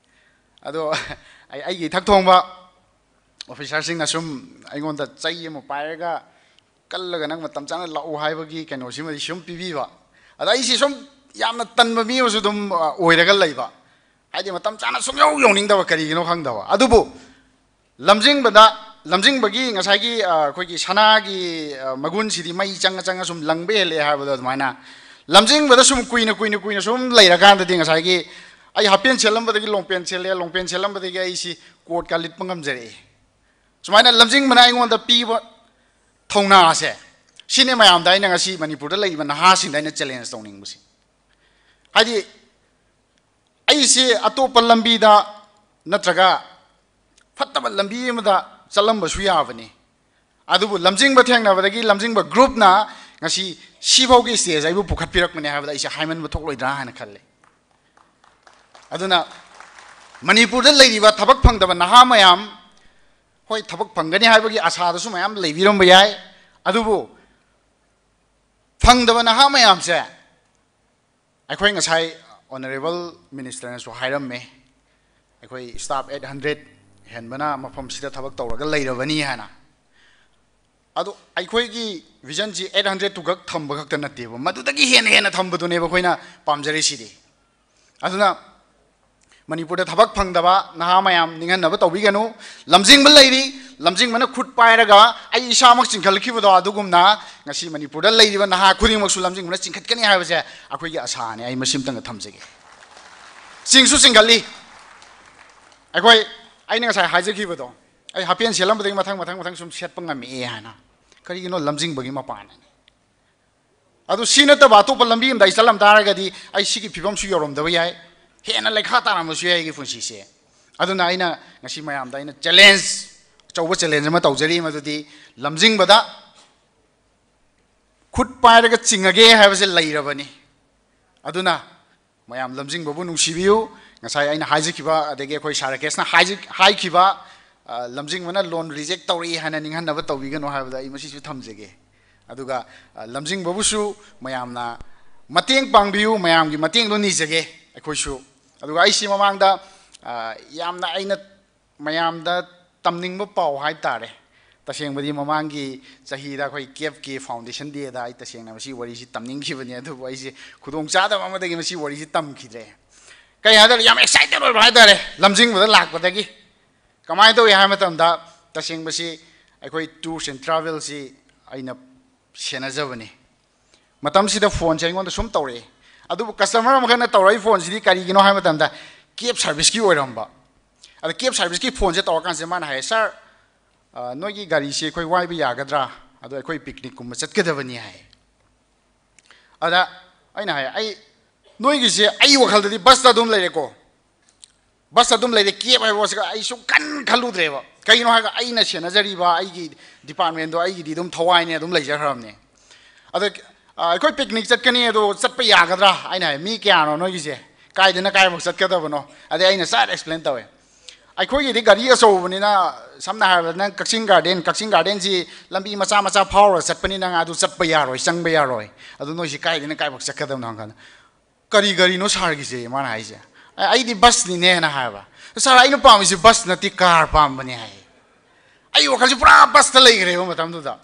ꯑꯗꯣ ꯑꯩ, ꯑꯩꯒꯤ ꯏꯊꯛ ꯊꯣꯡꯕ officerꯁꯤꯡꯅ ꯁꯨꯝ ꯑꯩꯉꯣꯟꯗ ꯆꯩ ꯑꯃ ꯄꯥꯏꯔꯒ ꯀꯜꯂꯒ ꯅꯪ ꯃꯇꯝ ꯆꯥꯅ ꯂꯥꯛꯎ ꯍꯥꯏꯕꯒꯤ ꯀꯩꯅꯣꯁꯤꯃꯗꯤ ꯁꯨꯝ ꯄꯤꯕꯤꯕ꯫ ꯑꯗ ꯑꯩꯁꯤ ꯁꯨꯝ ꯌꯥꯝꯅ ꯇꯟꯕ ꯃꯤ ꯑꯃꯁꯨ ꯑꯗꯨꯝ, ꯑ, ꯑꯣꯏꯔꯒ ꯂꯩꯕ꯫ ꯍꯥꯏꯗꯤ ꯃꯇꯝ ꯆꯥꯅ ꯁꯨꯡꯌꯧ ꯌꯧꯅꯤꯡꯗꯕ, ꯀꯔꯤꯒꯤꯅꯣ ꯈꯪꯗꯕ꯫ ꯑꯗꯨꯕꯨ ꯂꯝꯖꯤꯡꯕꯗ, ꯂꯝꯖꯤꯡꯕꯒꯤ ꯉꯁꯥꯏꯒꯤ, ꯑ, ꯑꯩꯈꯣꯏꯒꯤ ꯁꯅꯥꯒꯤ, ꯑ, ꯃꯒꯨꯟꯁꯤꯗꯤ ꯃꯩ ꯆꯪꯉ ꯆꯪꯉ ꯁꯨꯝ ꯂꯪꯕ ꯍꯦꯜꯂꯛꯑꯦ ꯍꯥꯏꯕꯗꯣ ꯑꯗꯨꯃꯥꯏꯅ, ꯂꯝꯖꯤꯡꯕꯗ ꯁꯨꯝ ꯀꯨꯏꯅ, ꯀꯨꯏꯅ, ꯀꯨꯏꯅ ꯁꯨꯝ ꯂꯩꯔꯀꯥꯟꯗꯗꯤ ꯉꯁꯥꯏꯒꯤ ꯑꯩ half pant ꯁꯦꯠꯂꯝꯕꯗꯒꯤ long pant ꯁꯦꯠꯂꯦ, long pant ꯁꯦꯠꯂꯝꯕꯗꯒꯤ ꯑꯩꯁꯤ coatꯀ ꯂꯤꯠꯄ ꯉꯝꯖꯔꯛꯑꯦ꯫ ꯁꯨꯃꯥꯏꯅ ꯂꯝꯖꯤꯡꯕꯅ ꯑꯩꯉꯣꯟꯗ ꯄꯤꯕ ꯊꯧꯅꯥꯁꯦ, ꯁꯤꯅꯤ ꯃꯌꯥꯝꯗ ꯑꯩꯅ ꯉꯁꯤ ꯃꯅꯤꯄꯨꯔꯗ ꯂꯩꯔꯤꯕ ꯅꯍꯥꯁꯤꯡꯗ ꯑꯩꯅ challenge ꯇꯧꯅꯤꯡꯕꯁꯦ꯫ ꯍꯥꯏꯗꯤ ꯑꯩꯁꯦ ꯑꯇꯣꯞꯄ ꯂꯝꯕꯤꯗ ꯅꯠꯇ꯭ꯔꯒ ꯐꯠꯇꯕ ꯂꯝꯕꯤ ꯑꯃꯗ ꯆꯠꯂꯝꯕꯁꯨ ꯌꯥꯕꯅꯤ꯫ ꯑꯗꯨꯕꯨ ꯂꯝꯖꯤꯡꯕ ꯊꯦꯡꯅꯕꯗꯒꯤ ꯂꯝꯖꯤꯡꯕ groupꯅ ꯉꯁꯤ ꯁꯤꯐꯥꯎꯒꯤ stage ꯑꯩꯕꯨ ꯄꯨꯈꯠꯄꯤꯔꯛꯄꯅꯦ ꯍꯥꯏꯕꯗ ꯑꯩꯁꯦ ꯍꯥꯏꯃꯟꯕ ꯊꯣꯛꯂꯣꯏꯗ꯭ꯔꯥ ꯍꯥꯏꯅ ꯈꯜꯂꯦ꯫ ꯑꯗꯨꯅ ꯃꯅꯤꯄꯨꯔꯗ ꯂꯩꯔꯤꯕ ꯊꯕꯛ ꯐꯪꯗꯕ ꯅꯍꯥ ꯃꯌꯥꯝ, ꯍꯣꯏ, ꯊꯕꯛ ꯐꯪꯒꯅꯤ ꯍꯥꯏꯕꯒꯤ ꯑꯁꯥꯗꯁꯨ ꯃꯌꯥꯝ ꯂꯩꯕꯤꯔꯝꯕ ꯌꯥꯏ, ꯑꯗꯨꯕꯨ ꯐꯪꯗꯕ ꯅꯍꯥ ꯃꯌꯥꯝꯁꯦ ꯑꯩꯈꯣꯏ ꯉꯁꯥꯏ honourable ministerꯅꯁꯨ ꯍꯥꯏꯔꯝꯃꯦ, ꯑꯩꯈꯣꯏ staff eight hundred ꯍꯦꯟꯕꯅ ꯃꯐꯝꯁꯤꯗ ꯊꯕꯛ ꯇꯧꯔꯒ ꯂꯩꯔꯕꯅꯤ ꯍꯥꯏꯅ꯫ ꯑꯗꯣ ꯑꯩꯈꯣꯏꯒꯤ visionꯁꯤ eight hundred ꯇꯨꯈꯛ ꯊꯝꯕ ꯈꯛꯇ ꯅꯠꯇꯦꯕ, ꯃꯗꯨꯗꯒꯤ ꯍꯦꯟꯅ ꯍꯦꯟꯅ ꯊꯝꯕꯗꯨꯅꯦꯕ ꯑꯩꯈꯣꯏꯅ ꯄꯥꯝꯖꯔꯤꯁꯤꯗꯤ꯫ ꯑꯗꯨꯅ ꯃꯅꯤꯄꯨꯔꯗ ꯊꯕꯛ ꯐꯪꯗꯕ ꯅꯍꯥ ꯃꯌꯥꯝ ꯅꯤꯡꯍꯟꯅꯕ ꯇꯧꯕꯤꯒꯅꯨ꯫ ꯂꯝꯖꯤꯡꯕ ꯂꯩꯔꯤ, ꯂꯝꯖꯤꯡꯕꯅ ꯈꯨꯠ ꯄꯥꯏꯔꯒ ꯑꯩ ꯏꯁꯥꯃꯛ ꯆꯤꯡꯈꯠꯂꯛꯈꯤꯕꯗꯣ ꯑꯗꯨꯒꯨꯝꯅ ꯉꯁꯤ ꯃꯅꯤꯄꯨꯔꯗ ꯂꯩꯔꯤꯕ ꯅꯍꯥ ꯈꯨꯗꯤꯡꯃꯛꯁꯨ ꯂꯝꯖꯤꯡꯕꯅ ꯆꯤꯡꯈꯠꯀꯅꯤ ꯍꯥꯏꯕꯁꯦ ꯑꯩꯈꯣꯏꯒꯤ ꯑꯁꯥꯅꯤ꯫ ꯑꯩ ꯃꯁꯤꯃꯇꯪꯒ ꯊꯝꯖꯒꯦ꯫ ꯆꯤꯡꯁꯨ ꯆꯤꯡꯈꯠꯂꯤ꯫ ꯑꯩꯈꯣꯏ, ꯑꯩꯅ ꯉꯁꯥꯏ ꯍꯥꯏꯖꯈꯤꯕꯗꯣ, ꯑꯩ ꯍꯥꯄꯦꯟ ꯁꯦꯠꯂꯝꯕꯗꯒꯤ ꯃꯊꯪ ꯃꯊꯪ ꯃꯊꯪ ꯁꯨꯝ ꯁꯦꯠꯄ ꯉꯝꯃꯛꯑꯦ ꯍꯥꯏꯅ꯫ ꯀꯔꯤꯒꯤꯅꯣ? ꯂꯝꯖꯤꯡꯕꯒꯤ ꯃꯄꯥꯟꯅꯅꯤ꯫ ꯑꯗꯨ ꯁꯤ ꯅꯠꯇꯕ ꯑꯇꯣꯞꯄ ꯂꯝꯕꯤ ꯑꯃꯗ ꯑꯩ ꯆꯠꯂꯝ ꯇꯥꯔꯒꯗꯤ ꯑꯩ ꯁꯤꯒꯤ ꯐꯤꯕꯝꯁꯨ ꯌꯧꯔꯝꯗꯕ ꯌꯥꯏ, ꯍꯦꯟꯅ ꯂꯩꯈꯥ ꯇꯥꯔꯝꯕꯁꯨ ꯌꯥꯏ ꯑꯩꯒꯤ ꯄꯨꯟꯁꯤꯁꯦ꯫ ꯑꯗꯨꯅ ꯑꯩꯅ ꯉꯁꯤ ꯃꯌꯥꯝꯗ ꯑꯩꯅ challenge, ꯑꯆꯧꯕ challenge ꯑꯃ ꯇꯧꯖꯔꯤ, ꯃꯗꯨꯗꯤ ꯂꯝꯖꯤꯡꯕꯗ ꯈꯨꯠ ꯄꯥꯏꯔꯒ ꯆꯤꯡꯉꯒꯦ ꯍꯥꯏꯕꯁꯦ ꯂꯩꯔꯕꯅꯤ꯫ ꯑꯗꯨꯅ ꯃꯌꯥꯝ ꯂꯝꯖꯤꯡꯕꯕꯨ ꯅꯨꯡꯁꯤꯕꯤꯌꯨ꯫ ꯉꯁꯥꯏ ꯑꯩꯅ ꯍꯥꯏꯖꯈꯤꯕ, ꯑꯗꯒꯤ ꯑꯩꯈꯣꯏ ꯁꯥꯔ ꯔꯥꯀꯦꯁꯅ ꯍꯥꯏꯖ-, ꯍꯥꯏꯈꯤꯕ, ꯑ, ꯂꯝꯖꯤꯡꯕꯅ loan reject ꯇꯧꯔꯛꯏ ꯍꯥꯏꯅ ꯅꯤꯡꯍꯟꯅꯕ ꯇꯧꯕꯤꯒꯅꯨ ꯍꯥꯏꯕꯗ ꯑꯩ ꯃꯁꯤꯁꯨ ꯊꯝꯖꯒꯦ꯫ ꯑꯗꯨꯒ, ꯑ, ꯂꯝꯖꯤꯡꯕꯕꯨꯁꯨ ꯃꯌꯥꯝꯅ ꯃꯇꯦꯡ ꯄꯥꯡꯕꯤꯌꯨ, ꯃꯌꯥꯝꯒꯤ ꯃꯇꯦꯡꯗꯣ ꯅꯤꯖꯒꯦ ꯑꯩꯈꯣꯏꯁꯨ꯫ ꯑꯗꯨꯒ ꯑꯩꯁꯤ ꯃꯃꯥꯡꯗ, ꯑ, ꯌꯥꯝꯅ ꯑꯩꯅ ꯃꯌꯥꯝꯗ ꯇꯝꯅꯤꯡꯕ ꯄꯥꯎ ꯍꯥꯏ ꯇꯥꯔꯦ꯫ ꯇꯁꯦꯡꯕꯗꯤ ꯃꯃꯥꯡꯒꯤ ꯆꯍꯤꯗ ꯑꯩꯈꯣꯏ CAFꯀꯤ foundation dayꯗ ꯑꯩ ꯇꯁꯦꯡꯅ ꯃꯁꯤ ꯋꯥꯔꯤꯁꯤ ꯇꯝꯅꯤꯡꯈꯤꯕꯅꯤ, ꯑꯗꯨꯕꯨ ꯑꯩꯁꯦ ꯈꯨꯗꯣꯡꯆꯥꯗꯕ ꯑꯃꯗꯒꯤ ꯃꯁꯤ ꯋꯥꯔꯤꯁꯤ ꯇꯝꯈꯤꯗ꯭ꯔꯦ꯫ ꯀꯩ ꯍꯥꯏꯇꯥꯔꯦ, ꯌꯥꯝ excited ꯑꯣꯏꯕ ꯍꯥꯏꯇꯥꯔꯦ ꯂꯝꯖꯤꯡꯕꯗ ꯂꯥꯛꯄꯗꯒꯤ꯫ ꯀꯃꯥꯏꯅ ꯇꯧꯏ ꯍꯥꯏꯕ ꯃꯇꯝꯗ, ꯇꯁꯦꯡꯕꯁꯤ ꯑꯩꯈꯣꯏ tours and travelꯁꯤ ꯑꯩꯅ ꯁꯦꯟꯅꯖꯕꯅꯤ꯫ ꯃꯇꯝꯁꯤꯗ phoneꯁꯦ ꯑꯩꯉꯣꯟꯗ ꯁꯨꯝ ꯇꯧꯔꯛꯑꯦ꯫ ꯑꯗꯨꯕꯨ customer ꯑꯃꯈꯛꯅ ꯇꯧꯔꯛꯏ phoneꯁꯤꯗꯤ ꯀꯔꯤꯒꯤꯅꯣ ꯍꯥꯏꯕ ꯃꯇꯝꯗ, cab serviceꯀꯤ ꯑꯣꯏꯔꯝꯕ꯫ ꯑꯗ cab serviceꯀꯤ phoneꯁꯦ ꯇꯧꯔꯀꯥꯟꯁꯤꯗ ꯃꯥꯅ ꯍꯥꯏꯌꯦ, "Sir, ꯑ, ꯅꯣꯏꯒꯤ ꯒꯥꯔꯤꯁꯤ ꯑꯩꯈꯣꯏ ꯋꯥꯏꯕ ꯌꯥꯒꯗ꯭ꯔꯥ? ꯑꯗꯣ ꯑꯩꯈꯣꯏ picnicꯀꯨꯝꯕ ꯆꯠꯀꯗꯕꯅꯤ" ꯍꯥꯏ꯫ ꯑꯗ ꯑꯩꯅ ꯍꯥꯏ, "ꯑꯩ, ꯅꯣꯏꯒꯤꯁꯦ ꯑꯩ ꯋꯥꯈꯜꯗꯗꯤ busꯇ ꯑꯗꯨꯝ ꯂꯩꯔꯦꯀꯣ, ꯕꯁ ꯑꯗꯨꯝ ꯂꯩꯔꯦ, ꯀꯦꯕ ꯍꯥꯏꯕ ꯄꯣꯠꯁꯤꯒ ꯑꯩ ꯁꯨꯡꯈꯟ ꯈꯜꯂꯨꯗ꯭ꯔꯦꯕ꯫ ꯀꯩꯒꯤꯅꯣ ꯍꯥꯏꯔꯒ ꯑꯩꯅ ꯁꯦꯟꯅꯖꯔꯤꯕ ꯑꯩꯒꯤ ꯗꯤꯄꯥꯔꯠꯃꯦꯟꯗꯣ ꯑꯩꯒꯤꯗꯤ ꯑꯗꯨꯝ ꯊꯋꯥꯏꯅꯦ, ꯑꯗꯨꯝ ꯂꯩꯖꯈ꯭ꯔꯕꯅꯦ꯫ ꯑꯗ ꯑ, ꯑꯩꯈꯣꯏ ꯄꯤꯛꯅꯤꯛ ꯆꯠꯀꯅꯤ, ꯑꯗꯣ ꯆꯠꯄ ꯌꯥꯒꯗ꯭ꯔꯥ? ꯑꯩꯅ ꯍꯥꯏ, "ꯃꯤ ꯀꯌꯥꯅꯣ ꯅꯣꯏꯒꯤꯁꯦ? ꯀꯥꯏꯗꯅ ꯀꯥꯏꯐꯥꯎ ꯆꯠꯀꯗꯕꯅꯣ?" ꯑꯗꯩ ꯑꯩꯅ ꯁꯠ ꯑꯦꯛꯁꯄ꯭ꯂꯦꯟ ꯇꯧꯋꯦ꯫ ꯑꯩꯈꯣꯏꯒꯤꯗꯤ ꯒꯥꯔꯤ ꯑꯆꯧꯕꯅꯤꯅ, ꯁꯝꯅ ꯍꯥꯏꯔꯕꯗ ꯅꯪ ꯀꯛꯆꯤꯡ ꯒꯥꯔꯗꯦꯟ, ꯀꯛꯆꯤꯡ ꯒꯥꯔꯗꯦꯟꯁꯤ ꯂꯝꯕꯤ ꯃꯆꯥ ꯃꯆꯥ ꯐꯥꯎꯔꯒ ꯆꯠꯄꯅꯤꯅ ꯑꯗꯨ ꯆꯠꯄ ꯌꯥꯔꯣꯏ, ꯆꯪꯕ ꯌꯥꯔꯣꯏ꯫ ꯑꯗꯨ ꯅꯣꯏꯁꯤ ꯀꯥꯏꯗꯅ ꯀꯥꯏꯐꯥꯎ ꯆꯠꯀꯗꯕꯅꯣ ꯍꯪꯀꯥꯟꯗ, "ꯀꯔꯤ ꯒꯥꯔꯤꯅꯣ ꯁꯥꯔꯒꯤꯁꯦ?" ꯃꯥꯅ ꯍꯥꯏꯁꯦ꯫ "ꯑ-, ꯑꯩꯗꯤ ꯕꯁꯅꯤꯅꯦꯅ" ꯍꯥꯏꯕ꯫ "ꯁꯥꯔ, ꯑꯩꯅ ꯄꯥꯝꯃꯤꯁꯤ ꯕꯁ ꯅꯠꯇꯦ, ꯀꯥꯔ ꯄꯥꯝꯕꯅꯦ" ꯍꯥꯏ꯫ ꯑꯩ ꯋꯥꯈꯜꯁꯤ ꯄꯨꯔꯥ ꯕꯁꯇ ꯂꯩꯈ꯭ꯔꯦꯕ ꯃꯇꯝꯗꯨꯗ꯫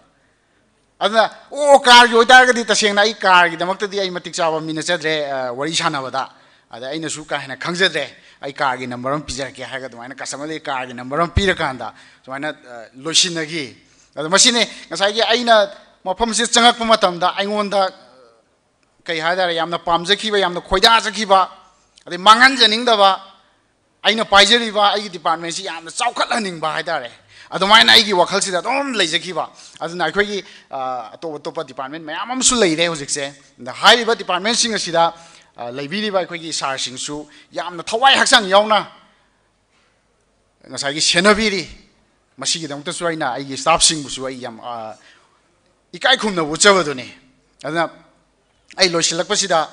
ꯑꯗꯨꯅ, "ꯑꯣ, ꯀꯥꯔꯒꯤ ꯑꯣꯏꯇꯥꯔꯒꯗꯤ ꯇꯁꯦꯡꯅ ꯑꯩ ꯀꯥꯔꯒꯤꯗꯃꯛꯇꯗꯤ ꯑꯩ ꯃꯇꯤꯛ ꯆꯥꯕ ꯃꯤ ꯅꯠꯆꯗ꯭ꯔꯦ, ꯑ, ꯋꯥꯔꯤ ꯁꯥꯟꯅꯕꯗ꯫ ꯑꯗ ꯑꯩꯅꯁꯨ ꯀꯥ ꯍꯦꯟꯅ ꯈꯪꯖꯗ꯭ꯔꯦ, ꯑꯩ ꯀꯥꯔꯒꯤ ꯅꯝꯕꯔ ꯑꯃ ꯄꯤꯖꯔꯛꯀꯦ" ꯍꯥꯏꯔꯒ ꯑꯗꯨꯃꯥꯏꯅ ꯀꯁꯇꯃꯔꯗꯒꯤ ꯀꯥꯔꯒꯤ ꯅꯝꯕꯔ ꯑꯃ ꯄꯤꯔꯀꯥꯟꯗ ꯁꯨꯃꯥꯏꯅ, ꯑ, ꯂꯣꯏꯁꯤꯟꯅꯈꯤ꯫ ꯑꯗꯣ ꯃꯁꯤꯅꯤ ꯉꯁꯥꯏꯒꯤ ꯑꯩꯅ ꯃꯐꯝꯁꯤꯗ ꯆꯪꯉꯛꯄ ꯃꯇꯝꯗ ꯑꯩꯉꯣꯟꯗ ꯀꯩ ꯍꯥꯏꯇꯥꯔꯦ, ꯌꯥꯝꯅ ꯄꯥꯝꯖꯈꯤꯕ, ꯌꯥꯝꯅ ꯈꯣꯏꯗꯥꯖꯈꯤꯕ, ꯑꯗꯩ ꯃꯥꯡꯍꯟꯖꯅꯤꯡꯗꯕ, ꯑꯩꯅ ꯄꯥꯏꯖꯔꯤꯕ ꯑꯩꯒꯤ ꯗꯤꯄꯥꯔꯠꯃꯦꯟꯁꯤ ꯌꯥꯝꯅ ꯆꯥꯎꯈꯠꯍꯟꯅꯤꯡꯕ ꯍꯥꯏꯇꯥꯔꯦ, ꯑꯗꯨꯃꯥꯏꯅ ꯑꯩꯒꯤ ꯋꯥꯈꯜꯁꯤꯗ ꯑꯗꯨꯝ ꯂꯩꯖꯈꯤꯕ꯫ ꯑꯗꯨꯅ ꯑꯩꯈꯣꯏꯒꯤ, ꯑ, ꯑꯇꯣꯞ ꯑꯇꯣꯞꯄ ꯗꯤꯄꯥꯔꯠꯃꯦꯟ ꯃꯌꯥꯝ ꯑꯃꯁꯨ ꯂꯩꯔꯦ ꯍꯧꯖꯤꯛꯁꯦ꯫ ꯑꯗ ꯍꯥꯏꯔꯤꯕ ꯗꯤꯄꯥꯔꯠꯃꯦꯟꯁꯤꯡ ꯑꯁꯤꯗ, ꯑ, ꯂꯩꯕꯤꯔꯤꯕ ꯑꯩꯈꯣꯏꯒꯤ ꯁꯥꯔꯁꯤꯡꯁꯨ ꯌꯥꯝꯅ ꯊꯋꯥꯏ ꯍꯛꯆꯥꯡ ꯌꯥꯎꯅ ꯉꯁꯥꯏꯒꯤ ꯁꯦꯟꯅꯕꯤꯔꯤ꯫ ꯃꯁꯤꯒꯤꯗꯃꯛꯇꯁꯨ ꯑꯩꯅ ꯑꯩꯒꯤ ꯁ꯭ꯇꯥꯐꯁꯤꯡꯕꯨꯁꯨ ꯑꯩ ꯌꯥꯝ, ꯑ, ꯏꯀꯥꯏ ꯈꯨꯝꯅꯕ ꯎꯠꯆꯕꯗꯨꯅꯤ꯫ ꯑꯗꯨꯅ ꯑꯩ ꯂꯣꯏꯁꯤꯜꯂꯛꯄꯁꯤꯗ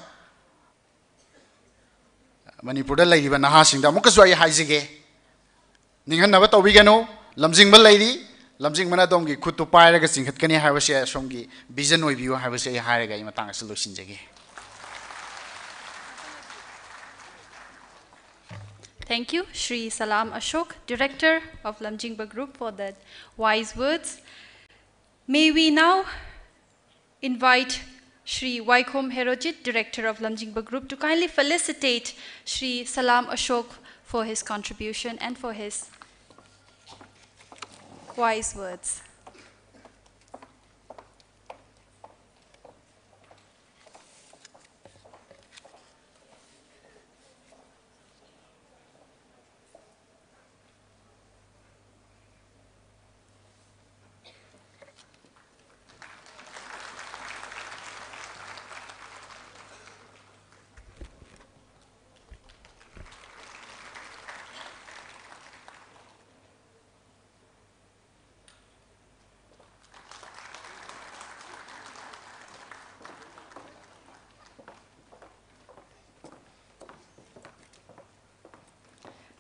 ꯃꯅꯤꯄꯨꯔꯗ ꯂꯩꯔꯤꯕ ꯅꯍꯥꯁꯤꯡꯗ ꯑꯃꯨꯛꯀꯁꯨ ꯑꯩ ꯍꯥꯏꯖꯒꯦ, ꯅꯤꯡꯍꯟꯅꯕ ꯇꯧꯕꯤꯒꯅꯨ꯫ ꯂꯝꯖꯤꯡꯕ ꯂꯩꯔꯤ, ꯂꯝꯖꯤꯡꯕꯅ ꯑꯗꯣꯝꯒꯤ ꯈꯨꯠꯇꯨ ꯄꯥꯏꯔꯒ ꯆꯤꯡꯈꯠꯀꯅꯤ ꯍꯥꯏꯕꯁꯦ ꯑꯁꯣꯝꯒꯤ ꯚꯤꯖꯟ ꯑꯣꯏꯕꯤꯌꯨ ꯍꯥꯏꯕꯁꯦ ꯑꯩ ꯍꯥꯏꯔꯒ ꯑꯩ ꯃꯇꯥꯡ ꯑꯁꯤꯗ ꯂꯣꯏꯁꯤꯟꯖꯒꯦ꯫ Thank you, Shri Salam Ashok, Director of Lamjingba Group, for that wise words. May we now invite Shri Waikhom Herojit, Director of Lamjingba Group, to kindly felicitate Shri Salam Ashok for his contribution and for his wise words.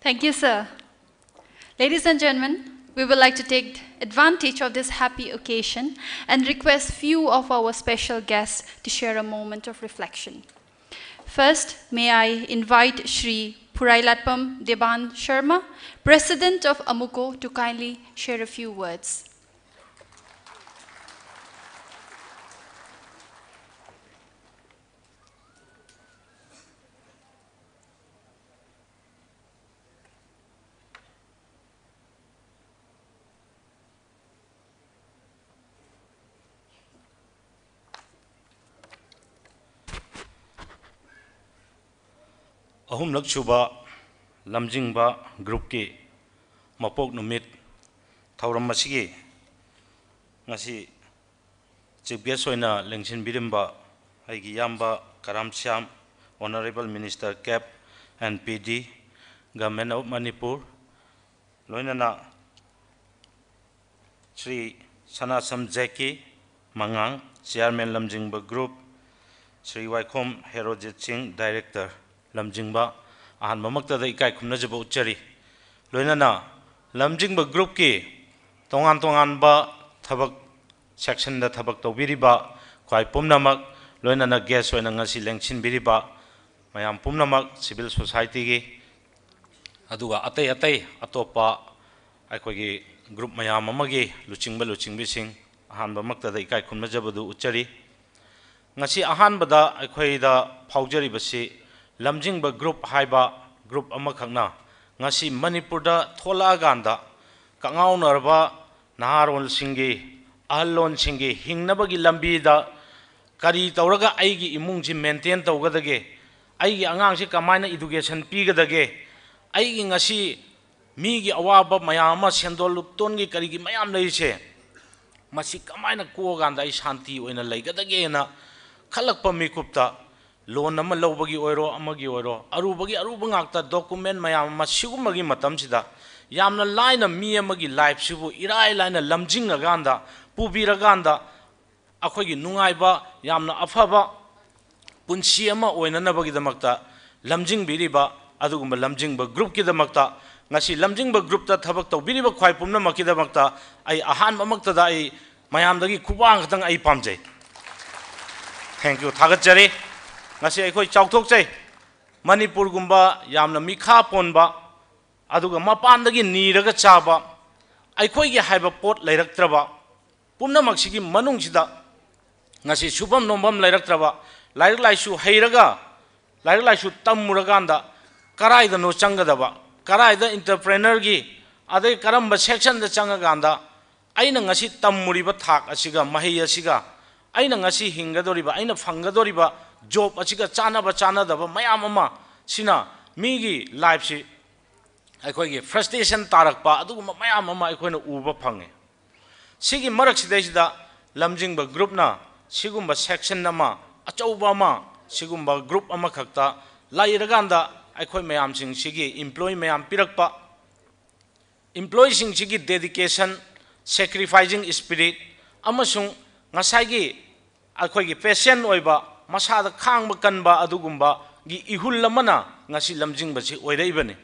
Thank you, sir. Ladies and gentlemen, we would like to take advantage of this happy occasion and request few of our special guests to share a moment of reflection. First, may I invite Shri Phurailatpam Deban Sharma, President of AMUCO, to kindly share a few words. ꯑꯍꯨꯝꯂꯛ ꯁꯨꯕ ꯂꯝꯖꯤꯡꯕ groupꯀꯤ ꯃꯄꯣꯛ ꯅꯨꯃꯤꯠ ꯊꯧꯔꯝ ꯑꯁꯤꯒꯤ ꯉꯁꯤ chief guest ꯑꯣꯏꯅ ꯂꯦꯡꯁꯤꯟꯕꯤꯔꯝꯕ ꯑꯩꯒꯤ ꯏꯌꯥꯝꯕ ꯀꯔꯥꯝ Shyam, Honourable Minister, CAB and PD, Government of Manipur, ꯂꯣꯏꯅꯅ ꯁ꯭ꯔꯤ ꯁꯅꯥꯁꯝ ꯖꯦꯀꯤ ꯃꯉꯥꯡ, Chairman ꯂꯝꯖꯤꯡꯕ group, ꯁ꯭ꯔꯤ ꯋꯥꯏꯈꯣꯝ ꯍꯦꯔꯣꯖꯤꯠ ꯁꯤꯡ, Director ꯂꯝꯖꯤꯡꯕ, ꯑꯍꯥꯟꯕꯃꯛꯇꯗ ꯏꯀꯥꯏ ꯈꯨꯝꯅꯖꯕ ꯎꯠꯆꯔꯤ꯫ ꯂꯣꯏꯅꯅ ꯂꯝꯖꯤꯡꯕ groupꯀꯤ ꯇꯣꯉꯥꯟ ꯇꯣꯉꯥꯟꯕ ꯊꯕꯛ sectionꯗ ꯊꯕꯛ ꯇꯧꯕꯤꯔꯤꯕ ꯈ꯭ꯋꯥꯏ ꯄꯨꯝꯅꯃꯛ, ꯂꯣꯏꯅꯅ guest ꯑꯣꯏꯅ ꯉꯁꯤ ꯂꯦꯡꯁꯤꯟꯕꯤꯔꯤꯕ ꯃꯌꯥꯝ ꯄꯨꯝꯅꯃꯛ, civil societyꯒꯤ, ꯑꯗꯨꯒ ꯑꯇꯩ ꯑꯇꯩ ꯑꯇꯣꯞꯄ ꯑꯩꯈꯣꯏꯒꯤ group ꯃꯌꯥꯝ ꯑꯃꯒꯤ ꯂꯨꯆꯤꯡꯕ ꯂꯨꯆꯤꯡꯕꯤꯁꯤꯡ, ꯑꯍꯥꯟꯕꯃꯛꯇꯗ ꯏꯀꯥꯏ ꯈꯨꯝꯅꯖꯕꯗꯨ ꯎꯠꯆꯔꯤ꯫ ꯉꯁꯤ ꯑꯍꯥꯟꯕꯗ ꯑꯩꯈꯣꯏꯗ ꯐꯥꯎꯖꯔꯤꯕꯁꯤ ꯂꯝꯖꯤꯡꯕ group ꯍꯥꯏꯕ group ꯑꯃꯈꯛꯅ ꯉꯁꯤ ꯃꯅꯤꯄꯨꯔꯗ ꯊꯣꯛꯂꯛꯑꯀꯥꯟꯗ ꯀꯉꯥꯎꯅꯔꯕ ꯅꯍꯥꯔꯣꯜꯁꯤꯡꯒꯤ, ꯑꯍꯜꯂꯣꯟꯁꯤꯡꯒꯤ ꯍꯤꯡꯅꯕꯒꯤ ꯂꯝꯕꯤꯗ ꯀꯔꯤ ꯇꯧꯔꯒ ꯑꯩꯒꯤ ꯏꯃꯨꯡꯁꯤ maintain ꯇꯧꯒꯗꯒꯦ, ꯑꯩꯒꯤ ꯑꯉꯥꯡꯁꯤ ꯀꯃꯥꯏꯅ education ꯄꯤꯒꯗꯒꯦ, ꯑꯩꯒꯤ ꯉꯁꯤ ꯃꯤꯒꯤ ꯑꯋꯥꯕ ꯃꯌꯥꯝ ꯑꯃ, ꯁꯦꯟꯗꯣꯟ ꯂꯨꯞꯇꯣꯟꯒꯤ ꯀꯔꯤꯒꯤ ꯃꯌꯥꯝ ꯂꯩꯔꯤꯁꯦ, ꯃꯁꯤ ꯀꯃꯥꯏꯅ ꯀꯣꯛꯑꯀꯥꯟꯗ ꯑꯩ ꯁꯥꯟꯇꯤ ꯑꯣꯏꯅ ꯂꯩꯒꯗꯒꯦꯅ ꯈꯜꯂꯛꯄ ꯃꯤꯀꯨꯞꯇ loan ꯑꯃ ꯂꯧꯕꯒꯤ ꯑꯣꯏꯔꯣ, ꯑꯃꯒꯤ ꯑꯣꯏꯔꯣ, ꯑꯔꯨꯕꯒꯤ ꯑꯔꯨꯕ ꯉꯥꯛꯇ document ꯃꯌꯥꯝ ꯑꯃ꯫ ꯁꯤꯒꯨꯝꯕꯒꯤ ꯃꯇꯝꯁꯤꯗ ꯌꯥꯝꯅ ꯂꯥꯏꯅ ꯃꯤ ꯑꯃꯒꯤ lifeꯁꯤꯕꯨ ꯏꯔꯥꯏ ꯂꯥꯏꯅ ꯂꯝꯖꯤꯡꯉꯀꯥꯟꯗ, ꯄꯨꯕꯤꯔꯀꯥꯟꯗ, ꯑꯩꯈꯣꯏꯒꯤ ꯅꯨꯡꯉꯥꯏꯕ, ꯌꯥꯝꯅ ꯑꯐꯕ ꯄꯨꯟꯁꯤ ꯑꯃ ꯑꯣꯏꯅꯅꯕꯒꯤꯗꯃꯛꯇ ꯂꯝꯖꯤꯡꯕꯤꯔꯤꯕ ꯑꯗꯨꯒꯨꯝꯕ ꯂꯝꯖꯤꯡꯕ ꯒ꯭ꯔꯨꯞꯀꯤꯗꯃꯛꯇ, ꯉꯁꯤ ꯂꯝꯖꯤꯡꯕ ꯒ꯭ꯔꯨꯞꯇ ꯊꯕꯛ ꯇꯧꯕꯤꯔꯤꯕ ꯈ꯭ꯋꯥꯏ ꯄꯨꯝꯅꯃꯛꯀꯤꯗꯃꯛꯇ ꯑꯩ ꯑꯍꯥꯟꯕꯃꯛꯇꯗ ꯑꯩ ꯃꯌꯥꯝꯗꯒꯤ ꯈꯨꯕꯥꯡ ꯈꯛꯇꯪ ꯑꯩ ꯄꯥꯝꯖꯩ꯫ Thank you, ꯊꯥꯒꯠꯆꯔꯤ꯫ ꯉꯁꯤ ꯑꯩꯈꯣꯏ ꯆꯥꯎꯊꯣꯛꯆꯩ꯫ ꯃꯅꯤꯄꯨꯔꯒꯨꯝꯕ ꯌꯥꯝꯅ ꯃꯤꯈꯥ ꯄꯣꯟꯕ, ꯑꯗꯨꯒ ꯃꯄꯥꯟꯗꯒꯤ ꯅꯤꯔꯒ ꯆꯥꯕ, ꯑꯩꯈꯣꯏꯒꯤ ꯍꯥꯏꯕ ꯄꯣꯠ ꯂꯩꯔꯛꯇ꯭ꯔꯕ, ꯄꯨꯝꯅꯃꯛꯁꯤꯒꯤ ꯃꯅꯨꯡꯁꯤꯗ ꯉꯁꯤ ꯁꯨꯐꯝ ꯅꯣꯝꯐꯝ ꯂꯩꯔꯛꯇ꯭ꯔꯕ, ꯂꯥꯏꯔꯤꯛ ꯂꯥꯏꯁꯨ ꯍꯩꯔꯒ, ꯂꯥꯏꯔꯤꯛ ꯂꯥꯏꯁꯨ ꯇꯝꯃꯨꯔꯀꯥꯟꯗ ꯀꯔꯥꯏꯗꯅꯣ ꯆꯪꯒꯗꯕ, ꯀꯔꯥꯏꯗ entrepreneurꯒꯤ, ꯑꯗꯩ ꯀꯔꯝꯕ sectionꯗ ꯆꯪꯉꯀꯥꯟꯗ ꯑꯩꯅ ꯉꯁꯤ ꯇꯝꯃꯨꯔꯤꯕ ꯊꯥꯛ ꯑꯁꯤꯒ, ꯃꯍꯩ ꯑꯁꯤꯒ, ꯑꯩꯅ ꯉꯁꯤ ꯍꯤꯡꯒꯗꯧꯔꯤꯕ, ꯑꯩꯅ ꯐꯪꯒꯗꯧꯔꯤꯕ job ꯑꯁꯤꯒ ꯆꯥꯟꯅꯕ ꯆꯥꯟꯅꯗꯕ ꯃꯌꯥꯝ ꯑꯃ ꯁꯤꯅ ꯃꯤꯒꯤ lifeꯁꯤ ꯑꯩꯈꯣꯏꯒꯤ frustration ꯇꯥꯔꯛꯄ, ꯑꯗꯨꯒꯨꯝꯕ ꯃꯌꯥꯝ ꯑꯃ ꯑꯩꯈꯣꯏꯅ ꯎꯕ ꯐꯪꯉꯤ꯫ ꯁꯤꯒꯤ ꯃꯔꯛꯁꯤꯗꯩꯁꯤꯗ ꯂꯝꯖꯤꯡꯕ ꯒ꯭ꯔꯨꯞꯅ ꯁꯤꯒꯨꯝꯕ section ꯑꯃ, ꯑꯆꯧꯕ ꯑꯃ, ꯁꯤꯒꯨꯝꯕ ꯒ꯭ꯔꯨꯞ ꯑꯃꯈꯛꯇ ꯂꯩꯔꯀꯥꯟꯗ ꯑꯩꯈꯣꯏ ꯃꯌꯥꯝꯁꯤꯡꯁꯤꯒꯤ employee ꯃꯌꯥꯝ ꯄꯤꯔꯛꯄ, employeeꯁꯤꯡꯁꯤꯒꯤ dedication, sacrificing spirit ꯑꯃꯁꯨꯡ ꯉꯁꯥꯏꯒꯤ ꯑꯩꯈꯣꯏꯒꯤ patient ꯑꯣꯏꯕ, ꯃꯁꯥꯗ ꯈꯥꯡꯕ ꯀꯟꯕ ꯑꯗꯨꯒꯨꯝꯕꯒꯤ ꯏꯍꯨꯜ ꯑꯃꯅ ꯉꯁꯤ ꯂꯝꯖꯤꯡꯕꯁꯤ ꯑꯣꯏꯔꯛꯏꯕꯅꯤ꯫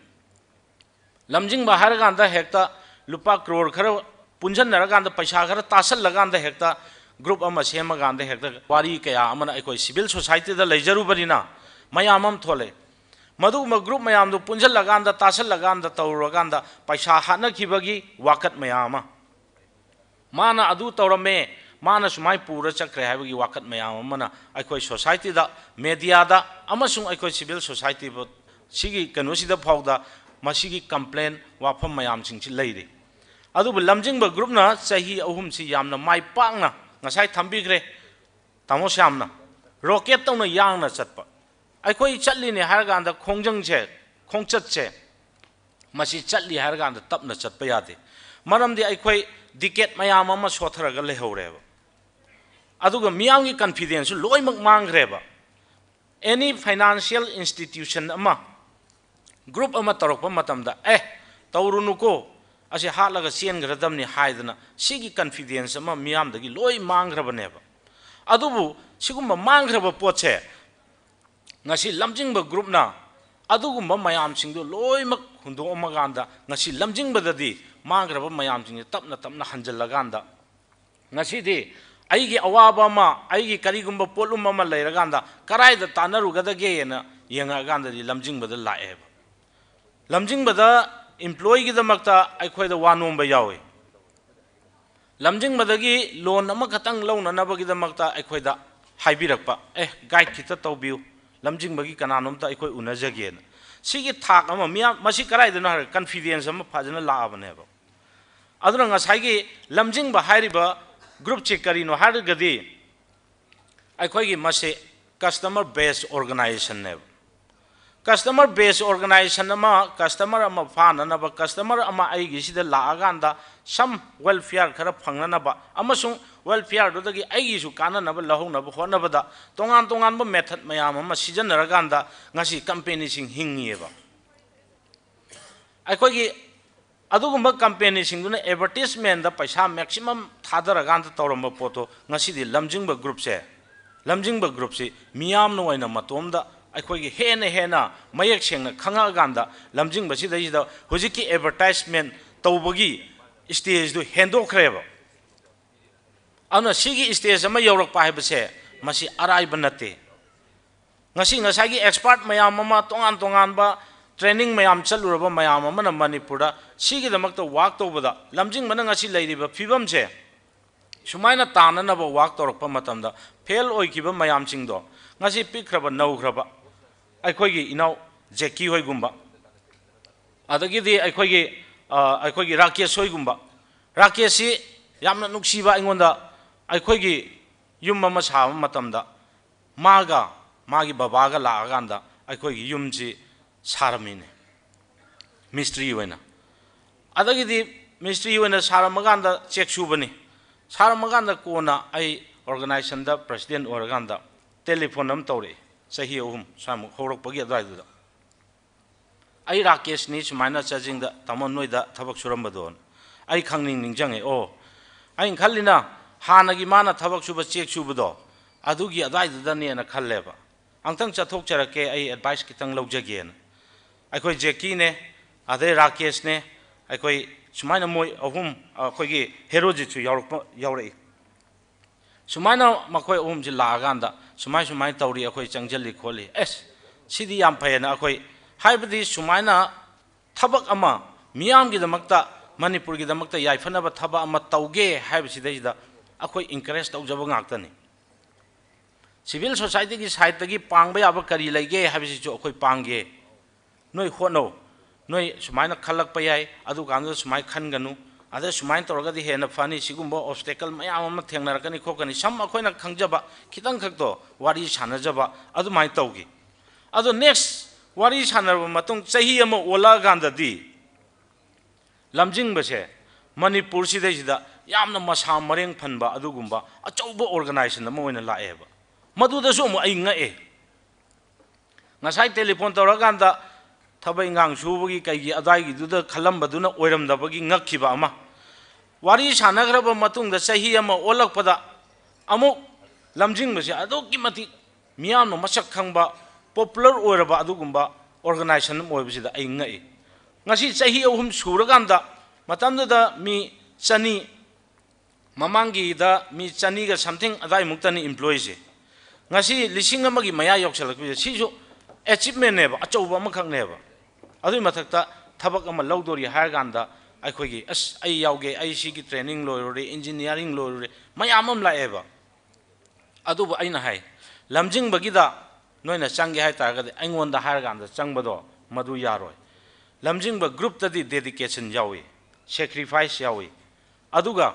ꯂꯝꯖꯤꯡꯕ ꯍꯥꯏꯔꯀꯥꯟꯗ ꯍꯦꯛꯇ ꯂꯨꯄꯥ ꯀ꯭ꯔꯣꯔ ꯈꯔ ꯄꯨꯟꯁꯤꯟꯅꯔꯀꯥꯟꯗ, ꯄꯩꯁꯥ ꯈꯔ ꯇꯥꯁꯜꯂꯀꯥꯟꯗ ꯍꯦꯛꯇ ꯒ꯭ꯔꯨꯞ ꯑꯃ ꯁꯦꯝꯃꯀꯥꯟꯗ ꯍꯦꯛꯇ ꯋꯥꯔꯤ ꯀꯌꯥ ꯑꯃꯅ ꯑꯩꯈꯣꯏ civil societyꯗ ꯂꯩꯖꯔꯨꯕꯅꯤꯅ ꯃꯌꯥꯝ ꯑꯃ ꯊꯣꯛꯂꯛꯑꯦ꯫ ꯃꯗꯨꯒꯨꯝꯕ ꯒ꯭ꯔꯨꯞ ꯃꯌꯥꯝꯗꯨ ꯄꯨꯟꯁꯤꯜꯂꯀꯥꯟꯗ, ꯇꯥꯁꯜꯂꯀꯥꯟꯗ ꯇꯧꯔꯨꯔꯀꯥꯟꯗ ꯄꯩꯁꯥ ꯍꯥꯠꯅꯈꯤꯕꯒꯤ ꯋꯥꯀꯠ ꯃꯌꯥꯝ ꯑꯃ, ꯃꯥꯅ ꯑꯗꯨ ꯇꯧꯔꯝꯃꯦ, ꯃꯥꯅ ꯁꯨꯃꯥꯏꯅ ꯄꯨꯔ ꯆꯠꯈ꯭ꯔꯦ ꯍꯥꯏꯕꯒꯤ ꯋꯥꯀꯠ ꯃꯌꯥꯝ ꯑꯃꯅ ꯑꯩꯈꯣꯏ societyꯗ, mediaꯗ ꯑꯃꯁꯨꯡ ꯑꯩꯈꯣꯏ civil society ꯁꯤꯒꯤ ꯀꯩꯅꯣꯁꯤꯗ ꯐꯥꯎꯗ ꯃꯁꯤꯒꯤ complain, ꯋꯥꯐꯝ ꯃꯌꯥꯝꯁꯤꯡꯁꯤ ꯂꯩꯔꯤ꯫ ꯑꯗꯨꯕꯨ ꯂꯝꯖꯤꯡꯕ ꯒ꯭ꯔꯨꯞꯅ ꯆꯍꯤ ꯑꯍꯨꯝꯁꯤ ꯌꯥꯝꯅ ꯃꯥꯏ ꯄꯥꯛꯅ ꯉꯁꯥꯏ ꯊꯝꯕꯤꯈ꯭ꯔꯦ ꯇꯥꯃꯣ ꯁ꯭ꯌꯥꯝꯅ, rocket ꯇꯧꯅ ꯌꯥꯡꯅ ꯆꯠꯄ꯫ ꯑꯩꯈꯣꯏ ꯆꯠꯂꯤꯅꯦ ꯍꯥꯏꯔꯀꯥꯟꯗ ꯈꯣꯡꯖꯪꯁꯦ, ꯈꯣꯡꯆꯠꯁꯦ, ꯃꯁꯤ ꯆꯠꯂꯤ ꯍꯥꯏꯔꯀꯥꯟꯗ ꯇꯞꯅ ꯆꯠꯄ ꯌꯥꯗꯦ꯫ ꯃꯔꯝꯗꯤ ꯑꯩꯈꯣꯏ decade ꯃꯌꯥꯝ ꯑꯃ ꯁꯣꯠꯊꯔꯒ ꯂꯩꯍꯧꯔꯦꯕ꯫ ꯑꯗꯨꯒ ꯃꯤꯌꯥꯝꯒꯤ confidenceꯁꯨ ꯂꯣꯏꯅꯃꯛ ꯃꯥꯡꯈ꯭ꯔꯦꯕ꯫ Any financial institution ꯑꯃ, group ꯑꯃ ꯇꯧꯔꯛꯄ ꯃꯇꯝꯗ, "ꯑꯦ, ꯇꯧꯔꯨꯅꯨꯀꯣ, ꯑꯁꯤ ꯍꯥꯠꯂꯒ ꯆꯦꯟꯈ꯭ꯔꯗꯕꯅꯤ" ꯍꯥꯏꯗꯅ ꯁꯤꯒꯤ confidence ꯑꯃ ꯃꯤꯌꯥꯝꯗꯒꯤ ꯂꯣꯏ ꯃꯥꯡꯈ꯭ꯔꯕꯅꯦꯕ꯫ ꯑꯗꯨꯕꯨ ꯁꯤꯒꯨꯝꯕ ꯃꯥꯡꯈ꯭ꯔꯕ ꯄꯣꯠꯁꯦ ꯉꯁꯤ ꯂꯝꯖꯤꯡꯕ ꯒ꯭ꯔꯨꯞꯅ ꯑꯗꯨꯒꯨꯝꯕ ꯃꯌꯥꯝꯁꯤꯡꯗꯨ ꯂꯣꯏꯅꯃꯛ ꯍꯨꯟꯗꯣꯛꯑꯝꯃꯀꯥꯟꯗ ꯉꯁꯤ ꯂꯝꯖꯤꯡꯕꯗꯗꯤ ꯃꯥꯡꯈ꯭ꯔꯕ ꯃꯌꯥꯝꯁꯤꯡꯁꯦ ꯇꯞꯅ ꯇꯞꯅ ꯍꯟꯖꯤꯜꯂꯀꯥꯟꯗ ꯉꯁꯤꯗꯤ ꯑꯩꯒꯤ ꯑꯋꯥꯕ ꯑꯃ, ꯑꯩꯒꯤ ꯀꯔꯤꯒꯨꯝꯕ ꯄꯣꯠꯂꯨꯝ ꯑꯃ ꯂꯩꯔꯀꯥꯟꯗ ꯀꯗꯥꯏꯗ ꯇꯥꯟꯅꯔꯨꯒꯗꯒꯦꯅ ꯌꯦꯡꯉꯛꯑꯀꯥꯟꯗꯗꯤ ꯂꯝꯖꯤꯡꯕꯗ ꯂꯥꯛꯑꯦꯕ꯫ ꯂꯝꯖꯤꯡꯕꯗ employeeꯒꯤꯗꯃꯛꯇ ꯑꯩꯈꯣꯏꯗ ꯋꯥ ꯅꯣꯝꯕ ꯌꯥꯎꯏ꯫ ꯂꯝꯖꯤꯡꯕꯗꯒꯤ loan ꯑꯃꯈꯛꯇꯪ ꯂꯧꯅꯅꯕꯒꯤꯗꯃꯛꯇ ꯑꯩꯈꯣꯏꯗ ꯍꯥꯏꯕꯤꯔꯛꯄ, "ꯑꯦ, guide ꯈꯤꯇ ꯇꯧꯕꯤꯌꯨ, ꯂꯝꯖꯤꯡꯕꯒꯤ ꯀꯅꯥꯅꯣꯝꯇ ꯑꯩꯈꯣꯏ ꯎꯅꯖꯒꯦꯅ"꯫ ꯁꯤꯒꯤ ꯊꯥꯛ ꯑꯃ, ꯃꯤꯌꯥꯝ, ꯃꯁꯤ ꯀꯗꯥꯏꯗꯅꯣ ꯍꯥꯏꯔꯒ confidence ꯑꯃ ꯐꯖꯅ ꯂꯥꯛꯑꯕꯅꯦꯕ꯫ ꯑꯗꯨꯅ ꯉꯁꯥꯏꯒꯤ ꯂꯝꯖꯤꯡꯕ ꯍꯥꯏꯔꯤꯕ groupꯁꯤ ꯀꯔꯤꯅꯣ ꯍꯥꯏꯔꯒꯗꯤ, ꯑꯩꯈꯣꯏꯒꯤ ꯃꯁꯤ customer base organizationꯅꯦꯕ꯫ Customer base organization ꯑꯃ, customer ꯑꯃ ꯐꯥꯅꯅꯕ, customer ꯑꯃ ꯑꯩꯒꯤꯁꯤꯗ ꯂꯥꯛꯑꯀꯥꯟꯗ some welfare ꯈꯔ ꯐꯪꯅꯅꯕ ꯑꯃꯁꯨꯡ welfareꯗꯨꯗꯒꯤ ꯑꯩꯒꯤꯁꯨ ꯀꯥꯟꯅꯅꯕ ꯂꯧꯍꯧꯅꯕ ꯍꯣꯠꯅꯕꯗ ꯇꯣꯉꯥꯟ ꯇꯣꯉꯥꯟꯕ method ꯃꯌꯥꯝ ꯑꯃ ꯁꯤꯖꯤꯟꯅꯔꯀꯥꯟꯗ ꯉꯁꯤ companyꯁꯤꯡ ꯍꯤꯡꯉꯤꯑꯕ꯫ ꯑꯩꯈꯣꯏꯒꯤ ꯑꯗꯨꯒꯨꯝꯕ companyꯁꯤꯡꯗꯨꯅ advertisementꯇ ꯄꯩꯁꯥ maximum ꯊꯥꯗꯔꯀꯥꯟꯗ ꯇꯧꯔꯝꯕ ꯄꯣꯠꯇꯣ ꯉꯁꯤꯗꯤ ꯂꯝꯖꯤꯡꯕ groupꯁꯦ, ꯂꯝꯖꯤꯡꯕ groupꯁꯤ ꯃꯤꯌꯥꯝꯅ ꯑꯣꯏꯅ ꯃꯇꯣꯝꯗ ꯑꯩꯈꯣꯏꯒꯤ ꯍꯦꯟꯅ ꯍꯦꯟꯅ ꯃꯌꯦꯛ ꯁꯦꯡꯅ ꯈꯪꯉꯛꯑꯀꯥꯟꯗ ꯂꯝꯖꯤꯡꯕꯁꯤꯗꯩꯁꯤꯗ ꯍꯧꯖꯤꯛꯀꯤ advertisement ꯇꯧꯕꯒꯤ stageꯗꯨ ꯍꯦꯟꯗꯣꯛꯈ꯭ꯔꯦꯕ꯫ ꯑꯗꯨꯅ ꯁꯤꯒꯤ stage ꯑꯃ ꯌꯧꯔꯛꯄ ꯍꯥꯏꯕꯁꯦ ꯃꯁꯤ ꯑꯔꯥꯏꯕ ꯅꯠꯇꯦ꯫ ꯉꯁꯤ ꯉꯁꯥꯏꯒꯤ expert ꯃꯌꯥꯝ ꯑꯃ, ꯇꯣꯉꯥꯟ ꯇꯣꯉꯥꯟꯕ training ꯃꯌꯥꯝ ꯆꯠꯂꯨꯔꯕ ꯃꯌꯥꯝ ꯑꯃꯅ ꯃꯅꯤꯄꯨꯔꯗ ꯁꯤꯒꯤꯗꯃꯛꯇ work ꯇꯧꯕꯗ, ꯂꯝꯖꯤꯡꯕꯅ ꯉꯁꯤ ꯂꯩꯔꯤꯕ ꯐꯤꯕꯝꯁꯦ ꯁꯨꯃꯥꯏꯅ ꯇꯥꯅꯅꯕ work ꯇꯧꯔꯛꯄ ꯃꯇꯝꯗ fail ꯑꯣꯏꯈꯤꯕ ꯃꯌꯥꯝꯁꯤꯡꯗꯣ ꯉꯁꯤ ꯄꯤꯛꯈ꯭ꯔꯕ ꯅꯧꯈ꯭ꯔꯕ ꯑꯩꯈꯣꯏꯒꯤ ꯏꯅꯥꯎ ꯖꯦꯀꯤ ꯍꯣꯏꯒꯨꯝꯕ, ꯑꯗꯒꯤꯗꯤ ꯑꯩꯈꯣꯏꯒꯤ, ꯑ, ꯑꯩꯈꯣꯏꯒꯤ ꯔꯥꯀꯦꯁ ꯍꯣꯏꯒꯨꯝꯕ, ꯔꯥꯀꯦꯁꯁꯤ ꯌꯥꯝꯅ ꯅꯨꯡꯁꯤꯕ, ꯑꯩꯉꯣꯟꯗ ꯑꯩꯈꯣꯏꯒꯤ ꯌꯨꯝ ꯑꯃ ꯁꯥꯕ ꯃꯇꯝꯗ ꯃꯥꯒ ꯃꯥꯒꯤ ꯕꯕꯥꯒ ꯂꯥꯛꯑꯀꯥꯟꯗ ꯑꯩꯈꯣꯏꯒꯤ ꯌꯨꯝꯁꯤ ꯁꯥꯔꯝꯃꯤꯅꯦ ꯃꯤꯁꯇ꯭ꯔꯤ ꯑꯣꯏꯅ꯫ ꯑꯗꯒꯤꯗꯤ ꯃꯤꯁꯇ꯭ꯔꯤ ꯑꯣꯏꯅ ꯁꯥꯔꯝꯃꯀꯥꯟꯗ ꯆꯦꯛ ꯁꯨꯕꯅꯤ꯫ ꯁꯥꯔꯝꯃꯀꯥꯟꯗ ꯀꯣꯟꯅ ꯑꯩ organizationꯗ president ꯑꯣꯏꯔꯀꯥꯟꯗ telephone ꯑꯃ ꯇꯧꯔꯛꯑꯦ, ꯆꯍꯤ ꯑꯍꯨꯝ ꯁ꯭ꯋꯥꯏꯃꯨꯛ ꯍꯧꯔꯛꯄꯒꯤ ꯑꯗꯨꯋꯥꯏꯗꯨꯗ꯫ "ꯑꯩ ꯔꯥꯀꯦꯁꯅꯤ, ꯁꯨꯃꯥꯏꯅ ꯆꯥꯖꯤꯡꯗ ꯇꯥꯃꯣ ꯅꯣꯏꯗ ꯊꯕꯛ ꯁꯨꯔꯝꯕꯗꯣ"꯫ ꯑꯩ ꯈꯪꯅꯤꯡ ꯅꯤꯡꯁꯤꯡꯉꯦ꯫ ꯑꯣ, ꯑꯩꯅ ꯈꯜꯂꯤꯅ ꯍꯥꯟꯅꯒꯤ ꯃꯥꯅ ꯊꯕꯛ ꯁꯨꯕ, ꯆꯦꯛ ꯁꯨꯕꯗꯣ ꯑꯗꯨꯒꯤ ꯑꯗꯨꯋꯥꯏꯗꯨꯗꯅꯦꯅ ꯈꯜꯂꯦꯕ꯫ ꯑꯝꯇꯪ ꯆꯠꯊꯣꯛꯆꯔꯛꯀꯦ, ꯑꯩ ꯑꯦꯗꯚꯥꯏꯁ ꯈꯤꯇꯪ ꯂꯧꯖꯒꯦꯅ꯫ ꯑꯩꯈꯣꯏ ꯖꯦꯀꯤꯅꯦ, ꯑꯗꯩ ꯔꯥꯀꯦꯁꯅꯦ, ꯑꯩꯈꯣꯏ ꯁꯨꯃꯥꯏꯅ ꯃꯣꯏ ꯑꯍꯨꯝ, ꯑꯩꯈꯣꯏꯒꯤ ꯍꯦꯔꯣꯖꯤꯠꯁꯨ ꯌꯥꯎꯔꯛꯄ, ꯌꯥꯎꯔꯛꯏ꯫ ꯁꯨꯃꯥꯏꯅ ꯃꯈꯣꯏ ꯑꯍꯨꯝꯁꯤ ꯂꯥꯛꯑꯀꯥꯟꯗ ꯁꯨꯃꯥꯏ ꯁꯨꯃꯥꯏꯅ ꯇꯧꯔꯤ, ꯑꯩꯈꯣꯏ ꯆꯪꯁꯤꯜꯂꯤ ꯈꯣꯠꯂꯤ, ꯑꯦꯁ, ꯁꯤꯗꯤ ꯌꯥꯝ ꯐꯩꯌꯦꯅ ꯑꯩꯈꯣꯏ, ꯍꯥꯏꯕꯗꯤ ꯁꯨꯃꯥꯏꯅ ꯊꯕꯛ ꯑꯃ ꯃꯤꯌꯥꯝꯒꯤꯗꯃꯛꯇ, ꯃꯅꯤꯄꯨꯔꯒꯤꯗꯃꯛꯇ ꯌꯥꯏꯐꯅꯕ ꯊꯕꯛ ꯑꯃ ꯇꯧꯒꯦ ꯍꯥꯏꯕꯁꯤꯗꯩꯁꯤꯗ ꯑꯩꯈꯣꯏ ꯏꯟꯀꯔꯦꯖ ꯇꯧꯖꯕ ꯉꯥꯛꯇꯅꯤ꯫ ꯁꯤꯚꯤꯜ ꯁꯣꯁꯥꯏꯇꯤꯒꯤ ꯁꯥꯏꯠꯇꯒꯤ ꯄꯥꯡꯕ ꯌꯥꯕ ꯀꯔꯤ ꯂꯩꯒꯦ ꯍꯥꯏꯕꯁꯤꯁꯨ ꯑꯩꯈꯣꯏ ꯄꯥꯡꯒꯦ꯫ ꯅꯣꯏ ꯍꯣꯠꯅꯧ, ꯅꯣꯏ ꯁꯨꯃꯥꯏꯅ ꯈꯜꯂꯛꯄ ꯌꯥꯏ, ꯑꯗꯨ ꯀꯥꯟꯗꯨꯗ ꯁꯨꯃꯥꯏꯅ ꯈꯟꯒꯅꯨ, ꯑꯗ ꯁꯨꯃꯥꯏꯅ ꯇꯧꯔꯒꯗꯤ ꯍꯦꯟꯅ ꯐꯅꯤ, ꯁꯤꯒꯨꯝꯕ ꯑꯣꯕꯁꯇꯦꯀꯜ ꯃꯌꯥꯝ ꯑꯃ ꯊꯦꯡꯅꯔꯛꯀꯅꯤ ꯈꯣꯠꯀꯅꯤ, ꯁꯝ ꯑꯩꯈꯣꯏꯅ ꯈꯪꯖꯕ ꯈꯤꯇꯪ ꯈꯛꯇꯣ ꯋꯥꯔꯤ ꯁꯥꯟꯅꯖꯕ ꯑꯗꯨꯃꯥꯏꯅ ꯇꯧꯈꯤ꯫ ꯑꯗꯣ ꯅꯦꯛꯁ ꯋꯥꯔꯤ ꯁꯥꯟꯅꯔꯕ ꯃꯇꯨꯡ ꯆꯍꯤ ꯑꯃ ꯑꯣꯜꯂꯛꯑꯀꯥꯟꯗꯗꯤ ꯂꯝꯖꯤꯡꯕꯁꯦ ꯃꯅꯤꯄꯨꯔꯁꯤꯗꯩꯁꯤꯗ ꯌꯥꯝꯅ ꯃꯁꯥ ꯃꯔꯦꯡ ꯐꯟꯕ ꯑꯗꯨꯒꯨꯝꯕ ꯑꯆꯧꯕ ꯑꯣꯔꯒꯅꯥꯏꯖꯦꯁꯟ ꯑꯃ ꯑꯣꯏꯅ ꯂꯥꯛꯑꯦꯕ꯫ ꯃꯗꯨꯗꯁꯨ ꯑꯃꯨꯛ ꯑꯩ ꯉꯛꯑꯦ꯫ ꯉꯁꯥꯏ ꯇꯦꯂꯤꯐꯣꯟ ꯇꯧꯔꯀꯥꯟꯗ ꯊꯕꯛ ꯏꯪꯈꯥꯡ ꯁꯨꯕꯒꯤ ꯀꯩꯒꯤ ꯑꯗꯥꯏꯒꯤꯗꯨꯗ ꯈꯜꯂꯝꯕꯗꯨꯅ ꯑꯣꯏꯔꯝꯗꯕꯒꯤ ꯉꯛꯈꯤꯕ ꯑꯃ꯫ ꯋꯥꯔꯤ ꯁꯥꯟꯅꯈ꯭ꯔꯕ ꯃꯇꯨꯡꯗ ꯆꯍꯤ ꯑꯃ ꯑꯣꯜꯂꯛꯄꯗ ꯑꯃꯨꯛ ꯂꯝꯖꯤꯡꯕꯁꯦ ꯑꯗꯨꯛꯀꯤ ꯃꯇꯤꯛ ꯃꯤꯌꯥꯝꯅ ꯃꯁꯛ ꯈꯪꯕ, ꯄꯣꯄꯨꯂꯔ ꯑꯣꯏꯔꯕ ꯑꯗꯨꯒꯨꯝꯕ ꯑꯣꯔꯒꯅꯥꯏꯖꯦꯁꯟ ꯑꯃ ꯑꯣꯏꯕꯁꯤꯗ ꯑꯩ ꯉꯛꯏ꯫ ꯉꯁꯤ ꯆꯍꯤ ꯑꯍꯨꯝ ꯁꯨꯔꯀꯥꯟꯗ, ꯃꯇꯝꯗꯨꯗ ꯃꯤ ꯆꯅꯤ, ꯃꯃꯥꯡꯒꯤꯗ ꯃꯤ ꯆꯅꯤꯒ ꯁꯝꯊꯤꯡ ꯑꯗꯥꯏꯃꯨꯛꯇꯅꯤ ꯏꯝꯄ꯭ꯂꯣꯌꯤꯁꯦ꯫ ꯉꯁꯤ ꯂꯤꯁꯤꯡ ꯑꯃꯒꯤ ꯃꯌꯥ ꯌꯧꯁꯜꯂꯛꯄꯁꯦ, ꯁꯤꯁꯨ ꯑꯦꯆꯤꯞꯃꯦꯟꯅꯦꯕ, ꯑꯆꯧꯕ ꯑꯃꯈꯛꯅꯦꯕ꯫ ꯑꯗꯨꯒꯤ ꯃꯊꯛꯇ ꯊꯕꯛ ꯑꯃ ꯂꯧꯗꯣꯔꯤ ꯍꯥꯏꯔꯀꯥꯟꯗ ꯑꯩꯈꯣꯏꯒꯤ, "ꯑꯁ, ꯑꯩ ꯌꯥꯎꯒꯦ, ꯑꯩ ꯁꯤꯒꯤ ꯇ꯭ꯔꯦꯅꯤꯡ ꯂꯣꯏꯔꯨꯔꯦ, ꯏꯟꯖꯤꯅꯤꯌꯥꯔꯤꯡ ꯂꯣꯏꯔꯨꯔꯦ", ꯃꯌꯥꯝ ꯑꯃ ꯂꯥꯛꯑꯦꯕ꯫ ꯑꯗꯨꯕꯨ ꯑꯩꯅ ꯍꯥꯏ, ꯂꯝꯖꯤꯡꯕꯒꯤꯗ ꯅꯣꯏꯅ ꯆꯪꯒꯦ ꯍꯥꯏ ꯇꯥꯔꯒꯗꯤ ꯑꯩꯉꯣꯟꯗ ꯍꯥꯏꯔꯀꯥꯟꯗ ꯆꯪꯕꯗꯣ ꯃꯗꯨ ꯌꯥꯔꯣꯏ꯫ ꯂꯝꯖꯤꯡꯕ ꯒ꯭ꯔꯨꯞꯇꯗꯤ ꯗꯦꯗꯤꯀꯦꯁꯟ ꯌꯥꯎꯏ, ꯁꯦꯀ꯭ꯔꯤꯐꯥꯏꯁ ꯌꯥꯎꯏ꯫ ꯑꯗꯨꯒ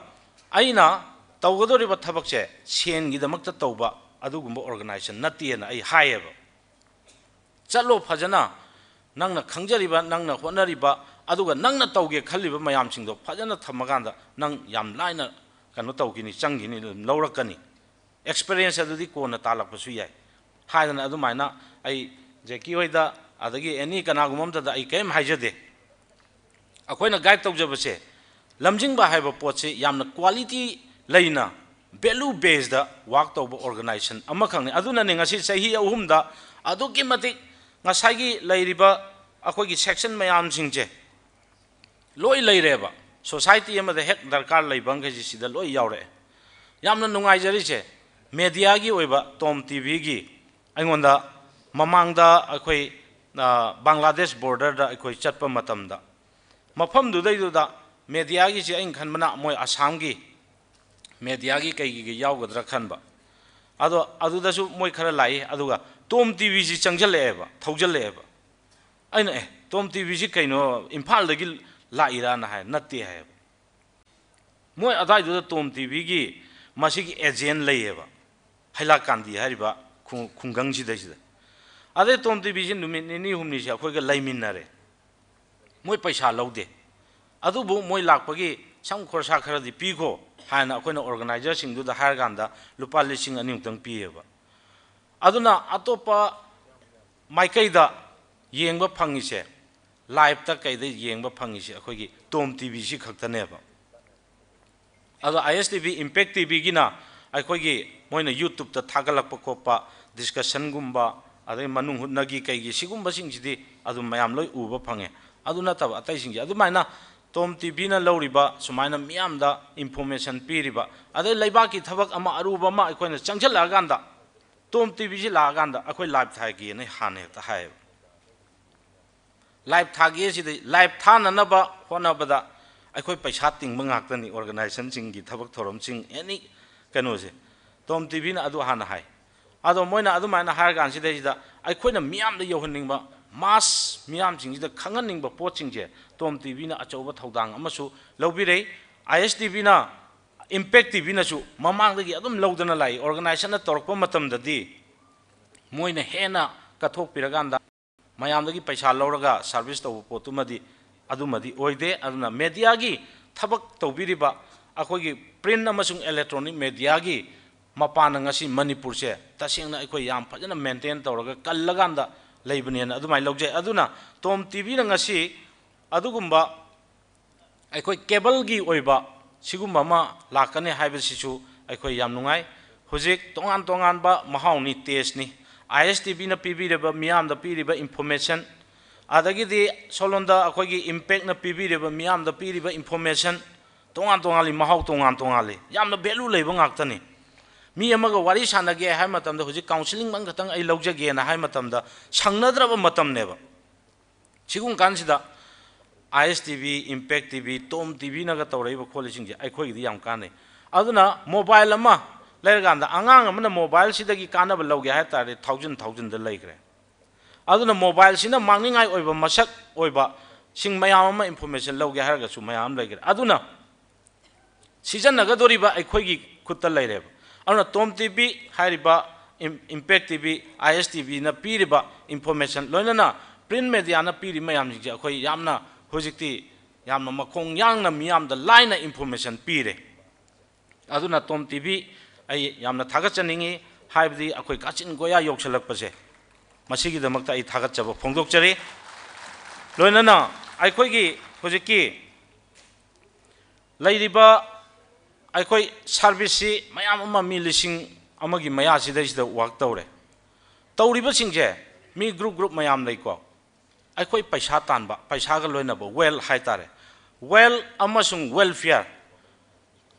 ꯑꯩꯅ ꯇꯧꯒꯗꯧꯔꯤꯕ ꯊꯕꯛꯁꯦ ꯁꯦꯟꯒꯤꯗꯃꯛꯇ ꯇꯧꯕ ꯑꯗꯨꯒꯨꯝꯕ ꯑꯣꯔꯒꯅꯥꯏꯖꯦꯁꯟ ꯅꯠꯇꯦꯅ ꯑꯩ ꯍꯥꯏꯌꯦꯕ꯫ ꯆꯠꯂꯣ ꯐꯖꯅ, ꯅꯪꯅ ꯈꯪꯖꯔꯤꯕ, ꯅꯪꯅ ꯍꯣꯠꯅꯔꯤꯕ, ꯑꯗꯨꯒ ꯅꯪꯅ ꯇꯧꯒꯦ ꯈꯜꯂꯤꯕ ꯃꯌꯥꯝꯁꯤꯡꯗꯣ ꯐꯖꯅ ꯊꯝꯃꯀꯥꯟꯗ ꯅꯪ ꯌꯥꯝ ꯂꯥꯏꯅ ꯀꯩꯅꯣ ꯇꯧꯈꯤꯅꯤ, ꯆꯪꯈꯤꯅꯤ, ꯑꯗꯨꯝ ꯂꯧꯔꯛꯀꯅꯤ꯫ ꯑꯦꯛꯁꯄꯤꯔꯤꯌꯦꯟꯁ ꯑꯗꯨꯗꯤ ꯀꯣꯟꯅ ꯇꯥꯜꯂꯛꯄꯁꯨ ꯌꯥꯏ ꯍꯥꯏꯗꯅ ꯑꯗꯨꯃꯥꯏꯅ ꯑꯩ ꯖꯦꯀꯤ ꯍꯣꯏꯗ, ꯑꯗꯒꯤ ꯑꯦꯅꯤ ꯀꯅꯥꯒꯨꯝꯕ ꯑꯝꯇꯗ ꯑꯩ ꯀꯔꯤꯝ ꯍꯥꯏꯖꯗꯦ꯫ ꯑꯩꯈꯣꯏꯅ ꯒꯥꯏꯗ ꯇꯧꯖꯕꯁꯦ, ꯂꯝꯖꯤꯡꯕ ꯍꯥꯏꯕ ꯄꯣꯠꯁꯦ ꯌꯥꯝꯅ ꯀ꯭ꯋꯥꯂꯤꯇꯤ ꯂꯩꯅ ꯚꯦꯂꯨ ꯕꯦꯁꯇ ꯋꯥꯛ ꯇꯧꯕ ꯑꯣꯔꯒꯅꯥꯏꯖꯦꯁꯟ ꯑꯃꯈꯛꯅꯤ꯫ ꯑꯗꯨꯅꯅꯦ ꯉꯁꯤ ꯆꯍꯤ ꯑꯍꯨꯝꯗ ꯑꯗꯨꯛꯀꯤ ꯃꯇꯤꯛ ꯉꯁꯥꯏꯒꯤ ꯂꯩꯔꯤꯕ ꯑꯩꯈꯣꯏꯒꯤ ꯁꯦꯛꯁꯟ ꯃꯌꯥꯝꯁꯤꯡꯁꯦ ꯂꯣꯏ ꯂꯩꯔꯦꯕ꯫ ꯁꯣꯁꯥꯏꯇꯤ ꯑꯃꯗ ꯍꯦꯛ ꯗꯔꯀꯥꯔ ꯂꯩꯕ ꯃꯈꯩꯁꯤ ꯁꯤꯗ ꯂꯣꯏ ꯌꯥꯎꯔꯛꯑꯦ꯫ ꯌꯥꯝꯅ ꯅꯨꯡꯉꯥꯏꯖꯔꯤꯁꯦ, ꯃꯦꯗꯤꯌꯥꯒꯤ ꯑꯣꯏꯕ ꯇꯣꯝ ꯇꯤꯚꯤꯒꯤ ꯑꯩꯉꯣꯟꯗ ꯃꯃꯥꯡꯗ ꯑꯩꯈꯣꯏ, ꯑ, ꯕꯪꯒ꯭ꯂꯥꯗꯦꯁ ꯕꯣꯔꯗꯔꯗ ꯑꯩꯈꯣꯏ ꯆꯠꯄ ꯃꯇꯝꯗ ꯃꯐꯝꯗꯨꯗꯩꯗꯨꯗ ꯃꯦꯗꯤꯌꯥꯒꯤꯁꯤ ꯑꯩꯅ ꯈꯟꯕꯅ ꯃꯣꯏ ꯑꯁꯥꯝꯒꯤ ꯃꯦꯗꯤꯌꯥꯒꯤ ꯀꯩꯒꯤ ꯌꯥꯎꯒꯗ꯭ꯔꯥ ꯈꯟꯕ꯫ ꯑꯗꯣ ꯑꯗꯨꯗꯁꯨ ꯃꯣꯏ ꯈꯔ ꯂꯥꯛꯏ, ꯑꯗꯨꯒ ꯇꯣꯝ ꯇꯤꯚꯤꯁꯤ ꯆꯪꯁꯤꯜꯂꯛꯑꯦꯕ, ꯊꯧꯖꯤꯜꯂꯛꯑꯦꯕ꯫ ꯑꯩꯅ, "ꯑꯦ, ꯇꯣꯝ ꯇꯤꯚꯤꯁꯤ ꯀꯩꯅꯣ, ꯏꯝꯐꯥꯜꯗꯒꯤ ꯂꯥꯛꯏꯔꯥꯅ?" ꯍꯥꯏ, "ꯅꯠꯇꯦ" ꯍꯥꯏꯌꯦꯕ꯫ ꯃꯣꯏ ꯑꯗꯥꯏꯗꯨꯗ ꯇꯣꯝ ꯇꯤꯚꯤꯒꯤ ꯃꯁꯤꯒꯤ ꯑꯦꯖꯦꯟ ꯂꯩꯌꯦꯕ, ꯍꯩꯂꯥꯀꯥꯟꯗꯤ ꯍꯥꯏꯔꯤꯕ ꯈꯨꯡ-, ꯈꯨꯡꯒꯪꯁꯤꯗꯩꯁꯤꯗ꯫ ꯑꯗꯩ ꯇꯣꯝ ꯇꯤꯚꯤꯁꯤ ꯅꯨꯃꯤꯠ ꯅꯤꯅꯤ ꯍꯨꯝꯅꯤꯁꯤ ꯑꯩꯈꯣꯏꯒ ꯂꯩꯃꯤꯟꯅꯔꯦ꯫ ꯃꯣꯏ ꯄꯩꯁꯥ ꯂꯧꯗꯦ, ꯑꯗꯨꯕꯨ ꯃꯣꯏ ꯂꯥꯛꯄꯒꯤ ꯁꯝ ꯈꯣꯔꯁꯥ ꯈꯔꯗꯤ ꯄꯤꯈꯣ ꯍꯥꯏꯅ ꯑꯩꯈꯣꯏꯅ ꯑꯣꯔꯒꯅꯥꯏꯖꯔꯁꯤꯡꯗꯨꯗ ꯍꯥꯏꯔꯀꯥꯟꯗ ꯂꯨꯄꯥ ꯂꯤꯁꯤꯡ ꯑꯅꯤꯃꯨꯛꯇꯪ ꯄꯤꯌꯦꯕ꯫ ꯑꯗꯨꯅ ꯑꯇꯣꯞꯄ ꯃꯥꯏꯀꯩꯗ ꯌꯦꯡꯕ ꯐꯪꯉꯤꯁꯦ, ꯂꯥꯏꯞꯇ ꯀꯩꯗ ꯌꯦꯡꯕ ꯐꯪꯉꯤꯁꯦ ꯑꯩꯈꯣꯏꯒꯤ ꯇꯣꯝ ꯇꯤꯚꯤꯁꯤ ꯈꯛꯇꯅꯦꯕ꯫ ꯑꯗꯣ ꯑꯥꯏ ꯑꯦꯁ ꯇꯤ ꯚꯤ, ꯏꯝꯄꯦꯛ ꯇꯤꯚꯤꯒꯤꯅ ꯑꯩꯈꯣꯏꯒꯤ ꯃꯣꯏꯅ ꯌꯨꯇ꯭ꯌꯨꯕꯇ ꯊꯥꯒꯠꯂꯛꯄ ꯈꯣꯠꯄ, ꯗꯤꯁꯀꯁꯟꯒꯨꯝꯕ, ꯑꯗꯩ ꯃꯅꯨꯡ ꯍꯨꯠꯅꯒꯤ ꯀꯩꯒꯤ ꯁꯤꯒꯨꯝꯕꯁꯤꯡꯁꯤꯗꯤ ꯑꯗꯨꯝ ꯃꯌꯥꯝ ꯂꯣꯏ ꯎꯕ ꯐꯪꯉꯦ꯫ ꯑꯗꯨ ꯅꯠꯇꯕ ꯑꯇꯩꯁꯤꯡꯁꯦ ꯑꯗꯨꯃꯥꯏꯅ ꯇꯣꯝ ꯇꯤꯚꯤꯅ ꯂꯧꯔꯤꯕ ꯁꯨꯃꯥꯏꯅ ꯃꯤꯌꯥꯝꯗ ꯏꯟꯐꯣꯔꯃꯦꯁꯟ ꯄꯤꯔꯤꯕ, ꯑꯗꯩ ꯂꯩꯕꯥꯛꯀꯤ ꯊꯕꯛ ꯑꯃ ꯑꯔꯨꯕ ꯑꯃ ꯑꯩꯈꯣꯏꯅ ꯆꯪꯁꯤꯜꯂꯛꯑꯀꯥꯟꯗ ꯇꯣꯝ ꯇꯤꯚꯤꯁꯤ ꯂꯥꯛꯑꯀꯥꯟꯗ ꯑꯩꯈꯣꯏ ꯂꯥꯏꯚ ꯊꯥꯒꯦꯅ ꯍꯥꯟꯅ ꯍꯦꯛꯇ ꯍꯥꯏꯌꯦꯕ꯫ ꯂꯥꯏꯚ ꯊꯥꯒꯦ ꯁꯤꯗꯤ ꯂꯥꯏꯚ ꯊꯥꯅꯅꯕ ꯍꯣꯠꯅꯕꯗ ꯑꯩꯈꯣꯏ ꯄꯩꯁꯥ ꯇꯤꯡꯕ ꯉꯥꯛꯇꯅꯤ, ꯑꯣꯔꯒꯅꯥꯏꯖꯦꯁꯟꯁꯤꯡꯒꯤ ꯊꯕꯛ ꯊꯧꯔꯝꯁꯤꯡ, ꯑꯦꯅꯤ ꯀꯩꯅꯣꯁꯦ꯫ ꯇꯣꯝ ꯇꯤꯚꯤꯅ ꯑꯗꯨ ꯍꯥꯟꯅ ꯍꯥꯏ꯫ ꯑꯗꯣ ꯃꯣꯏꯅ ꯑꯗꯨꯃꯥꯏꯅ ꯍꯥꯏꯔ ꯀꯥꯟꯁꯤꯗꯩꯁꯤꯗ ꯑꯩꯈꯣꯏꯅ ꯃꯤꯌꯥꯝꯗ ꯌꯧꯍꯟꯅꯤꯡꯕ, ꯃꯥꯁ ꯃꯤꯌꯥꯝꯁꯤꯡꯁꯤꯗ ꯈꯪꯍꯟꯅꯤꯡꯕ ꯄꯣꯠꯁꯤꯡꯁꯦ ꯇꯣꯝ ꯇꯤꯚꯤꯅ ꯑꯆꯧꯕ ꯊꯧꯗꯥꯡ ꯑꯃꯁꯨ ꯂꯧꯕꯤꯔꯦ꯫ ꯑꯥꯏ ꯑꯦꯁ ꯇꯤꯚꯤꯅ, ꯏꯝꯄꯦꯛ ꯇꯤꯚꯤꯅꯁꯨ ꯃꯃꯥꯡꯗꯒꯤ ꯑꯗꯨꯝ ꯂꯧꯗꯅ ꯂꯥꯛꯏ꯫ ꯑꯣꯔꯒꯅꯥꯏꯖꯦꯁꯟꯅ ꯇꯧꯔꯛꯄ ꯃꯇꯝꯗꯗꯤ ꯃꯣꯏꯅ ꯍꯦꯟꯅ ꯀꯠꯊꯣꯛꯄꯤꯔꯀꯥꯟꯗ ꯃꯌꯥꯝꯗꯒꯤ ꯄꯩꯁꯥ ꯂꯧꯔꯒ ꯁꯥꯔꯚꯤꯁ ꯇꯧꯕ ꯄꯣꯠꯇꯨꯃꯗꯤ ꯑꯗꯨꯃꯗꯤ ꯑꯣꯏꯗꯦ꯫ ꯑꯗꯨꯅ ꯃꯦꯗꯤꯌꯥꯒꯤ ꯊꯕꯛ ꯇꯧꯕꯤꯔꯤꯕ ꯑꯩꯈꯣꯏꯒꯤ ꯄ꯭ꯔꯤꯟ ꯑꯃꯁꯨꯡ ꯏꯂꯦꯛꯇ꯭ꯔꯣꯅꯤꯛ ꯃꯦꯗꯤꯌꯥꯒꯤ ꯃꯄꯥꯟꯅ ꯉꯁꯤ ꯃꯅꯤꯄꯨꯔꯁꯦ ꯇꯁꯦꯡꯅ ꯑꯩꯈꯣꯏ ꯌꯥꯝ ꯐꯖꯅ ꯃꯦꯟꯇꯦꯟ ꯇꯧꯔꯒ ꯀꯜꯂꯀꯥꯟꯗ ꯂꯩꯕꯅꯦꯅ ꯑꯗꯨꯃꯥꯏꯅ ꯂꯧꯖꯩ꯫ ꯑꯗꯨꯅ ꯇꯣꯝ ꯇꯤꯚꯤꯅ ꯉꯁꯤ ꯑꯗꯨꯒꯨꯝꯕ ꯑꯩꯈꯣꯏ ꯀꯦꯕꯜꯒꯤ ꯑꯣꯏꯕ ꯁꯤꯒꯨꯝꯕ ꯑꯃ ꯂꯥꯛꯀꯅꯤ ꯍꯥꯏꯕꯁꯤꯁꯨ ꯑꯩꯈꯣꯏ ꯌꯥꯝ ꯅꯨꯡꯉꯥꯏ꯫ ꯍꯧꯖꯤꯛ ꯇꯣꯉꯥꯟ ꯇꯣꯉꯥꯟꯕ ꯃꯍꯥꯎꯅꯤ, ꯇꯦꯁꯅꯤ꯫ ꯑꯥꯏ ꯑꯦꯁ ꯇꯤ ꯚꯤꯅ ꯄꯤꯕꯤꯔꯤꯕ, ꯃꯤꯌꯥꯝꯗ ꯄꯤꯔꯤꯕ ꯏꯟꯐꯣꯔꯃꯦꯁꯟ, ꯑꯗꯒꯤꯗꯤ ꯁꯣꯂꯣꯟꯗ ꯑꯩꯈꯣꯏꯒꯤ ꯏꯝꯄꯦꯛꯅ ꯄꯤꯕꯤꯔꯤꯕ, ꯃꯤꯌꯥꯝꯗ ꯄꯤꯔꯤꯕ ꯏꯟꯐꯣꯔꯃꯦꯁꯟ ꯇꯣꯉꯥꯟ ꯇꯣꯉꯥꯜꯂꯤ, ꯃꯍꯥꯎ ꯇꯣꯉꯥꯟ ꯇꯣꯉꯥꯜꯂꯤ, ꯌꯥꯝꯅ ꯚꯦꯂꯨ ꯂꯩꯕ ꯉꯥꯛꯇꯅꯤ꯫ ꯃꯤ ꯑꯃꯒ ꯋꯥꯔꯤ ꯁꯥꯟꯅꯒꯦ ꯍꯥꯏꯕ ꯃꯇꯝꯗ, ꯍꯧꯖꯤꯛ ꯀꯥꯎꯟꯁꯤꯂꯤꯡ ꯑꯃꯈꯛꯇꯪ ꯑꯩ ꯂꯧꯖꯒꯦꯅ ꯍꯥꯏꯕ ꯃꯇꯝꯗ, ꯁꯪꯅꯗ꯭ꯔꯕ ꯃꯇꯝꯅꯦꯕ꯫ ꯁꯤꯒꯨꯝꯕ ꯀꯥꯟꯁꯤꯗ I S T V, Impact T V, Tom T ꯚꯤꯅꯒ ꯇꯧꯔꯛꯏꯕ ꯈꯣꯠꯂꯤꯁꯤꯡꯁꯦ ꯑꯩꯈꯣꯏꯒꯤꯗꯤ ꯌꯥꯝ ꯀꯥꯟꯅꯩ꯫ ꯑꯗꯨꯅ ꯃꯣꯕꯥꯏꯜ ꯑꯃ ꯂꯩꯔꯀꯥꯟꯗ, ꯑꯉꯥꯡ ꯑꯃꯅ ꯃꯣꯕꯥꯏꯜꯁꯤꯗꯒꯤ ꯀꯥꯟꯅꯕ ꯂꯧꯒꯦ ꯍꯥꯏ ꯇꯥꯔꯗꯤ, ꯊꯥꯎꯖꯟ ꯊꯥꯎꯖꯟꯗ ꯂꯩꯈ꯭ꯔꯦ꯫ ꯑꯗꯨꯅ ꯃꯣꯕꯥꯏꯜꯁꯤꯅ ꯃꯥꯡꯅꯤꯡꯉꯥꯏ ꯑꯣꯏꯕ, ꯃꯁꯛ ꯑꯣꯏꯕꯁꯤꯡ ꯃꯌꯥꯝ ꯑꯃ ꯏꯟꯐꯣꯔꯃꯦꯁꯟ ꯂꯧꯒꯦ ꯍꯥꯏꯔꯒꯁꯨ ꯃꯌꯥꯝ ꯑꯃ ꯂꯩꯈ꯭ꯔꯦ꯫ ꯑꯗꯨꯅ ꯁꯤꯖꯤꯟꯅꯒꯗꯧꯔꯤꯕ ꯑꯩꯈꯣꯏꯒꯤ ꯈꯨꯠꯇ ꯂꯩꯔꯦꯕ꯫ ꯑꯗꯨꯅ ꯇꯣꯝ ꯇꯤ ꯚꯤ ꯍꯥꯏꯔꯤꯕ, ꯏꯝ-, ꯏꯝꯄꯦꯛ ꯇꯤ ꯚꯤ, ꯑꯥꯏ ꯑꯦꯁ ꯇꯤ ꯚꯤꯅ ꯄꯤꯔꯤꯕ ꯏꯟꯐꯣꯔꯃꯦꯁꯟ, ꯂꯣꯏꯅꯅ ꯄ꯭ꯔꯤꯟ ꯃꯦꯗꯤꯌꯥꯅ ꯄꯤꯔꯤꯕ ꯃꯌꯥꯝꯁꯤꯡꯁꯦ ꯑꯩꯈꯣꯏ ꯌꯥꯝꯅ ꯍꯧꯖꯤꯛꯇꯤ ꯌꯥꯝꯅ ꯃꯈꯣꯡ ꯌꯥꯡꯅ ꯃꯤꯌꯥꯝꯗ ꯂꯥꯏꯅ ꯏꯟꯐꯣꯔꯃꯦꯁꯟ ꯄꯤꯔꯦ꯫ ꯑꯗꯨꯅ ꯇꯣꯝ ꯇꯤ ꯚꯤ ꯑꯩ ꯌꯥꯝꯅ ꯊꯥꯒꯠꯆꯅꯤꯡꯉꯤ, ꯍꯥꯏꯕꯗꯤ ꯑꯩꯈꯣꯏ ꯀꯥꯆꯤꯟ ꯀꯣꯌꯥ ꯌꯧꯁꯤꯜꯂꯛꯄꯁꯦ, ꯃꯁꯤꯒꯤꯗꯃꯛꯇ ꯑꯩ ꯊꯥꯒꯠꯆꯕ ꯐꯣꯡꯗꯣꯛꯆꯔꯤ꯫ ꯂꯣꯏꯅꯅ ꯑꯩꯈꯣꯏꯒꯤ ꯍꯧꯖꯤꯛꯀꯤ ꯂꯩꯔꯤꯕ ꯑꯩꯈꯣꯏ ꯁꯥꯔꯚꯤꯁꯁꯤ ꯃꯌꯥꯝ ꯑꯃ, ꯃꯤ ꯂꯤꯁꯤꯡ ꯑꯃꯒꯤ ꯃꯌꯥꯁꯤꯗꯩꯁꯤꯗ ꯋꯥꯛ ꯇꯧꯔꯦ꯫ ꯇꯧꯔꯤꯕꯁꯤꯡꯁꯦ ꯃꯤ ꯒ꯭ꯔꯨꯞ ꯒ꯭ꯔꯨꯞ ꯃꯌꯥꯝ ꯂꯩꯀꯣ꯫ ꯑꯩꯈꯣꯏ ꯄꯩꯁꯥ ꯇꯥꯟꯕ, ꯄꯩꯁꯥꯒ ꯂꯣꯏꯅꯕ, ꯋꯦꯜ ꯍꯥꯏꯇꯥꯔꯦ, ꯋꯦꯜ ꯑꯃꯁꯨꯡ ꯋꯦꯜꯐꯤꯌꯔ꯫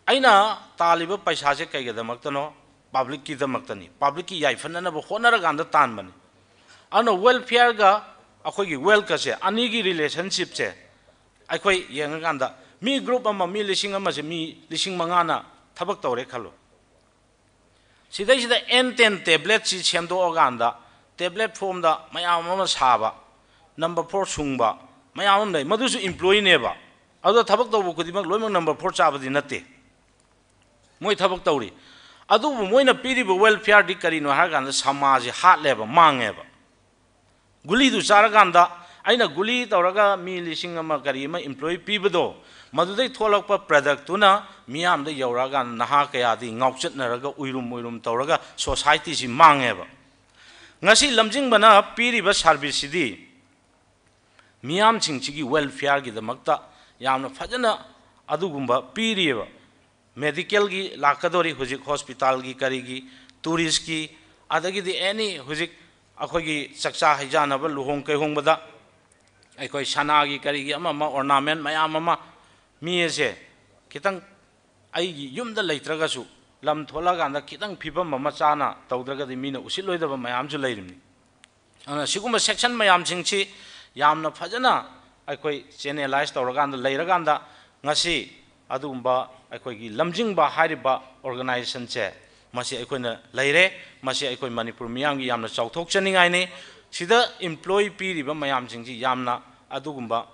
ꯑꯩꯅ ꯇꯥꯜꯂꯤꯕ ꯄꯩꯁꯥꯁꯦ ꯀꯩꯒꯤꯗꯃꯛꯇꯅꯣ? ꯄꯕ꯭ꯂꯤꯛꯀꯤꯗꯃꯛꯇꯅꯤ, ꯄꯕ꯭ꯂꯤꯛꯀꯤ ꯌꯥꯏꯐꯅꯅꯕ ꯍꯣꯠꯅꯔꯀꯥꯟꯗ ꯇꯥꯟꯕꯅꯤ꯫ ꯑꯗꯨꯅ ꯋꯦꯜꯐꯤꯌꯔꯒ ꯑꯩꯈꯣꯏꯒꯤ ꯋꯦꯜꯀꯁꯦ, ꯑꯅꯤꯒꯤ ꯔꯤꯂꯦꯁꯟꯁꯤꯞꯁꯦ ꯑꯩꯈꯣꯏ ꯌꯦꯡꯉꯀꯥꯟꯗ, ꯃꯤ ꯒ꯭ꯔꯨꯞ ꯑꯃ, ꯃꯤ ꯂꯤꯁꯤꯡ ꯑꯃꯁꯦ ꯃꯤ ꯂꯤꯁꯤꯡ ꯃꯉꯥꯅ ꯊꯕꯛ ꯇꯧꯔꯦ ꯈꯜꯂꯣ꯫ ꯁꯤꯗꯩꯁꯤꯗ ꯑꯦꯟ ꯇꯦꯟ ꯇꯦꯕ꯭ꯂꯦꯠꯁꯤ ꯁꯦꯝꯗꯣꯛꯑꯀꯥꯟꯗ, ꯇꯦꯕ꯭ꯂꯦꯠ ꯐꯣꯝꯗ ꯃꯌꯥꯝ ꯑꯃ ꯁꯥꯕ, ꯅꯝꯕꯔ ꯐꯣꯔ ꯁꯨꯡꯕ ꯃꯌꯥꯝ ꯑꯃ ꯂꯩ, ꯃꯗꯨꯁꯨ ꯏꯝꯄ꯭ꯂꯣꯌꯤꯅꯦꯕ꯫ ꯑꯗꯣ ꯊꯕꯛ ꯇꯧꯕ ꯈꯨꯗꯤꯡꯃꯛ ꯂꯣꯏꯅꯃꯛ ꯅꯝꯕꯔ ꯐꯣꯔ ꯆꯥꯕꯗꯤ ꯅꯠꯇꯦ, ꯃꯣꯏ ꯊꯕꯛ ꯇꯧꯔꯤ꯫ ꯑꯗꯨꯕꯨ ꯃꯣꯏꯅ ꯄꯤꯔꯤꯕ ꯋꯦꯜꯐꯤꯌꯔꯗꯤ ꯀꯔꯤꯅꯣ ꯍꯥꯏꯔꯀꯥꯟꯗ, ꯁꯃꯥꯖꯁꯦ ꯍꯥꯠꯂꯦꯕ, ꯃꯥꯡꯉꯦꯕ꯫ ꯒꯨꯂꯤꯗꯨ ꯆꯥꯔꯀꯥꯟꯗ, ꯑꯩꯅ ꯒꯨꯂꯤ ꯇꯧꯔꯒ ꯃꯤ ꯂꯤꯁꯤꯡ ꯑꯃ ꯀꯔꯤ ꯑꯃ ꯏꯝꯄ꯭ꯂꯣꯌꯤ ꯄꯤꯕꯗꯣ, ꯃꯗꯨꯗꯩ ꯊꯣꯛꯂꯛꯄ ꯄ꯭ꯔꯗꯛꯇꯨꯅ ꯃꯤꯌꯥꯝꯗ ꯌꯧꯔꯛꯑꯀꯥꯟꯗ ꯅꯍꯥ ꯀꯌꯥꯗꯤ ꯉꯥꯎꯆꯠꯅꯔꯒ, ꯎꯏꯔꯨꯝ ꯎꯏꯔꯨꯝ ꯇꯧꯔꯒ ꯁꯣꯁꯥꯏꯇꯤꯁꯤ ꯃꯥꯡꯉꯦꯕ꯫ ꯉꯁꯤ ꯂꯝꯖꯤꯡꯕꯅ ꯄꯤꯔꯤꯕ ꯁꯥꯔꯚꯤꯁꯁꯤꯗꯤ ꯃꯤꯌꯥꯝꯁꯤꯡꯁꯤꯒꯤ ꯋꯦꯜꯐꯤꯌꯔꯒꯤꯗꯃꯛꯇ ꯌꯥꯝꯅ ꯐꯖꯅ ꯑꯗꯨꯒꯨꯝꯕ ꯄꯤꯔꯤꯑꯕ꯫ ꯃꯦꯗꯤꯀꯦꯜꯒꯤ ꯂꯥꯛꯀꯗꯧꯔꯤ, ꯍꯧꯖꯤꯛ ꯍꯣꯁꯄꯤꯇꯥꯜꯒꯤ, ꯀꯔꯤꯒꯤ, ꯇꯨꯔꯤꯁꯀꯤ, ꯑꯗꯒꯤꯗꯤ ꯑꯦꯅꯤ ꯍꯧꯖꯤꯛ ꯑꯩꯈꯣꯏꯒꯤ ꯆꯥꯛꯆꯥ ꯍꯩꯖꯥꯟꯅꯕ, ꯂꯨꯍꯣꯡ ꯀꯩꯍꯣꯡꯕꯗ ꯑꯩꯈꯣꯏ ꯁꯅꯥꯒꯤ, ꯀꯔꯤꯒꯤ, ꯑꯃ ꯑꯃ ꯑꯣꯔꯅꯥꯃꯦꯟ ꯃꯌꯥꯝ ꯑꯃ, ꯃꯤ ꯑꯁꯦ ꯈꯤꯇꯪ ꯑꯩꯒꯤ ꯌꯨꯝꯗ ꯂꯩꯇ꯭ꯔꯒꯁꯨ ꯂꯝ ꯊꯣꯛꯂꯛꯑꯀꯥꯟꯗ ꯈꯤꯇꯪ ꯐꯤꯕꯝ ꯑꯃ ꯆꯥꯅ ꯇꯧꯗ꯭ꯔꯒꯗꯤ ꯃꯤꯅ ꯎꯁꯤꯠꯂꯣꯏꯗꯕ ꯃꯌꯥꯝꯁꯨ ꯂꯩꯔꯤꯕꯅꯤ꯫ ꯑꯗꯨꯅ ꯁꯤꯒꯨꯝꯕ ꯁꯦꯛꯁꯟ ꯃꯌꯥꯝꯁꯤꯡꯁꯤ ꯌꯥꯝꯅ ꯐꯖꯅ ꯑꯩꯈꯣꯏ ꯆꯦꯅꯦꯂꯥꯏꯁ ꯇꯧꯔꯀꯥꯟꯗ ꯂꯩꯔꯀꯥꯟꯗ ꯉꯁꯤ ꯑꯗꯨꯒꯨꯝꯕ ꯑꯩꯈꯣꯏꯒꯤ ꯂꯝꯖꯤꯡꯕ ꯍꯥꯏꯔꯤꯕ ꯑꯣꯔꯒꯅꯥꯏꯖꯦꯁꯟꯁꯦ ꯃꯁꯤ ꯑꯩꯈꯣꯏꯅ ꯂꯩꯔꯦ꯫ ꯃꯁꯤ ꯑꯩꯈꯣꯏ ꯃꯅꯤꯄꯨꯔ ꯃꯤꯌꯥꯝꯒꯤ ꯌꯥꯝꯅ ꯆꯥꯎꯊꯣꯛꯆꯅꯤꯡꯉꯥꯏꯅꯤ꯫ ꯁꯤꯗ ꯏꯝꯄ꯭ꯂꯣꯏ ꯄꯤꯔꯤꯕ ꯃꯌꯥꯝꯁꯤꯡꯁꯤ ꯌꯥꯝꯅ ꯑꯗꯨꯒꯨꯝꯕ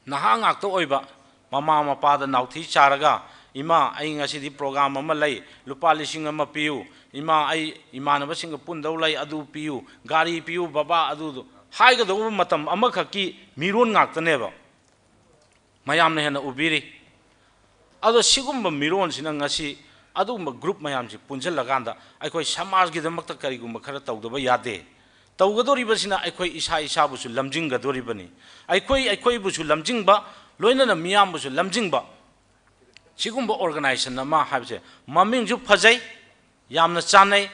ꯅꯍꯥ ꯉꯥꯛꯇ ꯑꯣꯏꯕ, ꯃꯃꯥ ꯃꯄꯥꯗ ꯅꯥꯎꯊꯤ ꯆꯥꯔꯒ, "ꯏꯃꯥ, ꯑꯩ ꯉꯁꯤꯗꯤ ꯄ꯭ꯔꯣꯒ꯭ꯔꯥꯝ ꯑꯃ ꯂꯩ, ꯂꯨꯄꯥ ꯂꯤꯁꯤꯡ ꯑꯃ ꯄꯤꯌꯨ, ꯏꯃꯥ, ꯑꯩ ꯏꯃꯥꯟꯅꯕꯁꯤꯡꯒ ꯄꯨꯟꯗꯧ ꯂꯩ, ꯑꯗꯨ ꯄꯤꯌꯨ, ꯒꯥꯔꯤ ꯄꯤꯌꯨ ꯕꯕꯥ", ꯑꯗꯨꯗꯣ ꯍꯥꯏꯒꯗꯧꯕ ꯃꯇꯝ ꯑꯃꯈꯛꯀꯤ ꯃꯤꯔꯣꯟ ꯉꯥꯛꯇꯅꯦꯕ ꯃꯌꯥꯝꯅ ꯍꯦꯟꯅ ꯎꯕꯤꯔꯤ꯫ ꯑꯗꯣ ꯁꯤꯒꯨꯝꯕ ꯃꯤꯔꯣꯟꯁꯤꯅ ꯉꯁꯤ ꯑꯗꯨꯒꯨꯝꯕ ꯒ꯭ꯔꯨꯞ ꯃꯌꯥꯝꯁꯤ ꯄꯨꯟꯁꯤꯜꯂꯀꯥꯟꯗ ꯑꯩꯈꯣꯏ ꯁꯃꯥꯖꯒꯤꯗꯃꯛꯇ ꯀꯔꯤꯒꯨꯝꯕ ꯈꯔ ꯇꯧꯗꯕ ꯌꯥꯗꯦ꯫ ꯇꯧꯒꯗꯧꯔꯤꯕꯁꯤꯅ ꯑꯩꯈꯣꯏ ꯏꯁꯥ ꯏꯁꯥꯕꯨꯁꯨ ꯂꯝꯖꯤꯡꯒꯗꯧꯔꯤꯕꯅꯤ꯫ ꯑꯩꯈꯣꯏ ꯑꯩꯈꯣꯏꯕꯨꯁꯨ ꯂꯝꯖꯤꯡꯕ, ꯂꯣꯏꯅꯅ ꯃꯤꯌꯥꯝꯕꯨꯁꯨ ꯂꯝꯖꯤꯡꯕ, ꯁꯤꯒꯨꯝꯕ ꯑꯣꯔꯒꯅꯥꯏꯖꯦꯁꯟ ꯑꯃ ꯍꯥꯏꯕꯁꯦ ꯃꯃꯤꯡꯁꯨ ꯐꯖꯩ, ꯌꯥꯝꯅ ꯆꯥꯟꯅꯩ,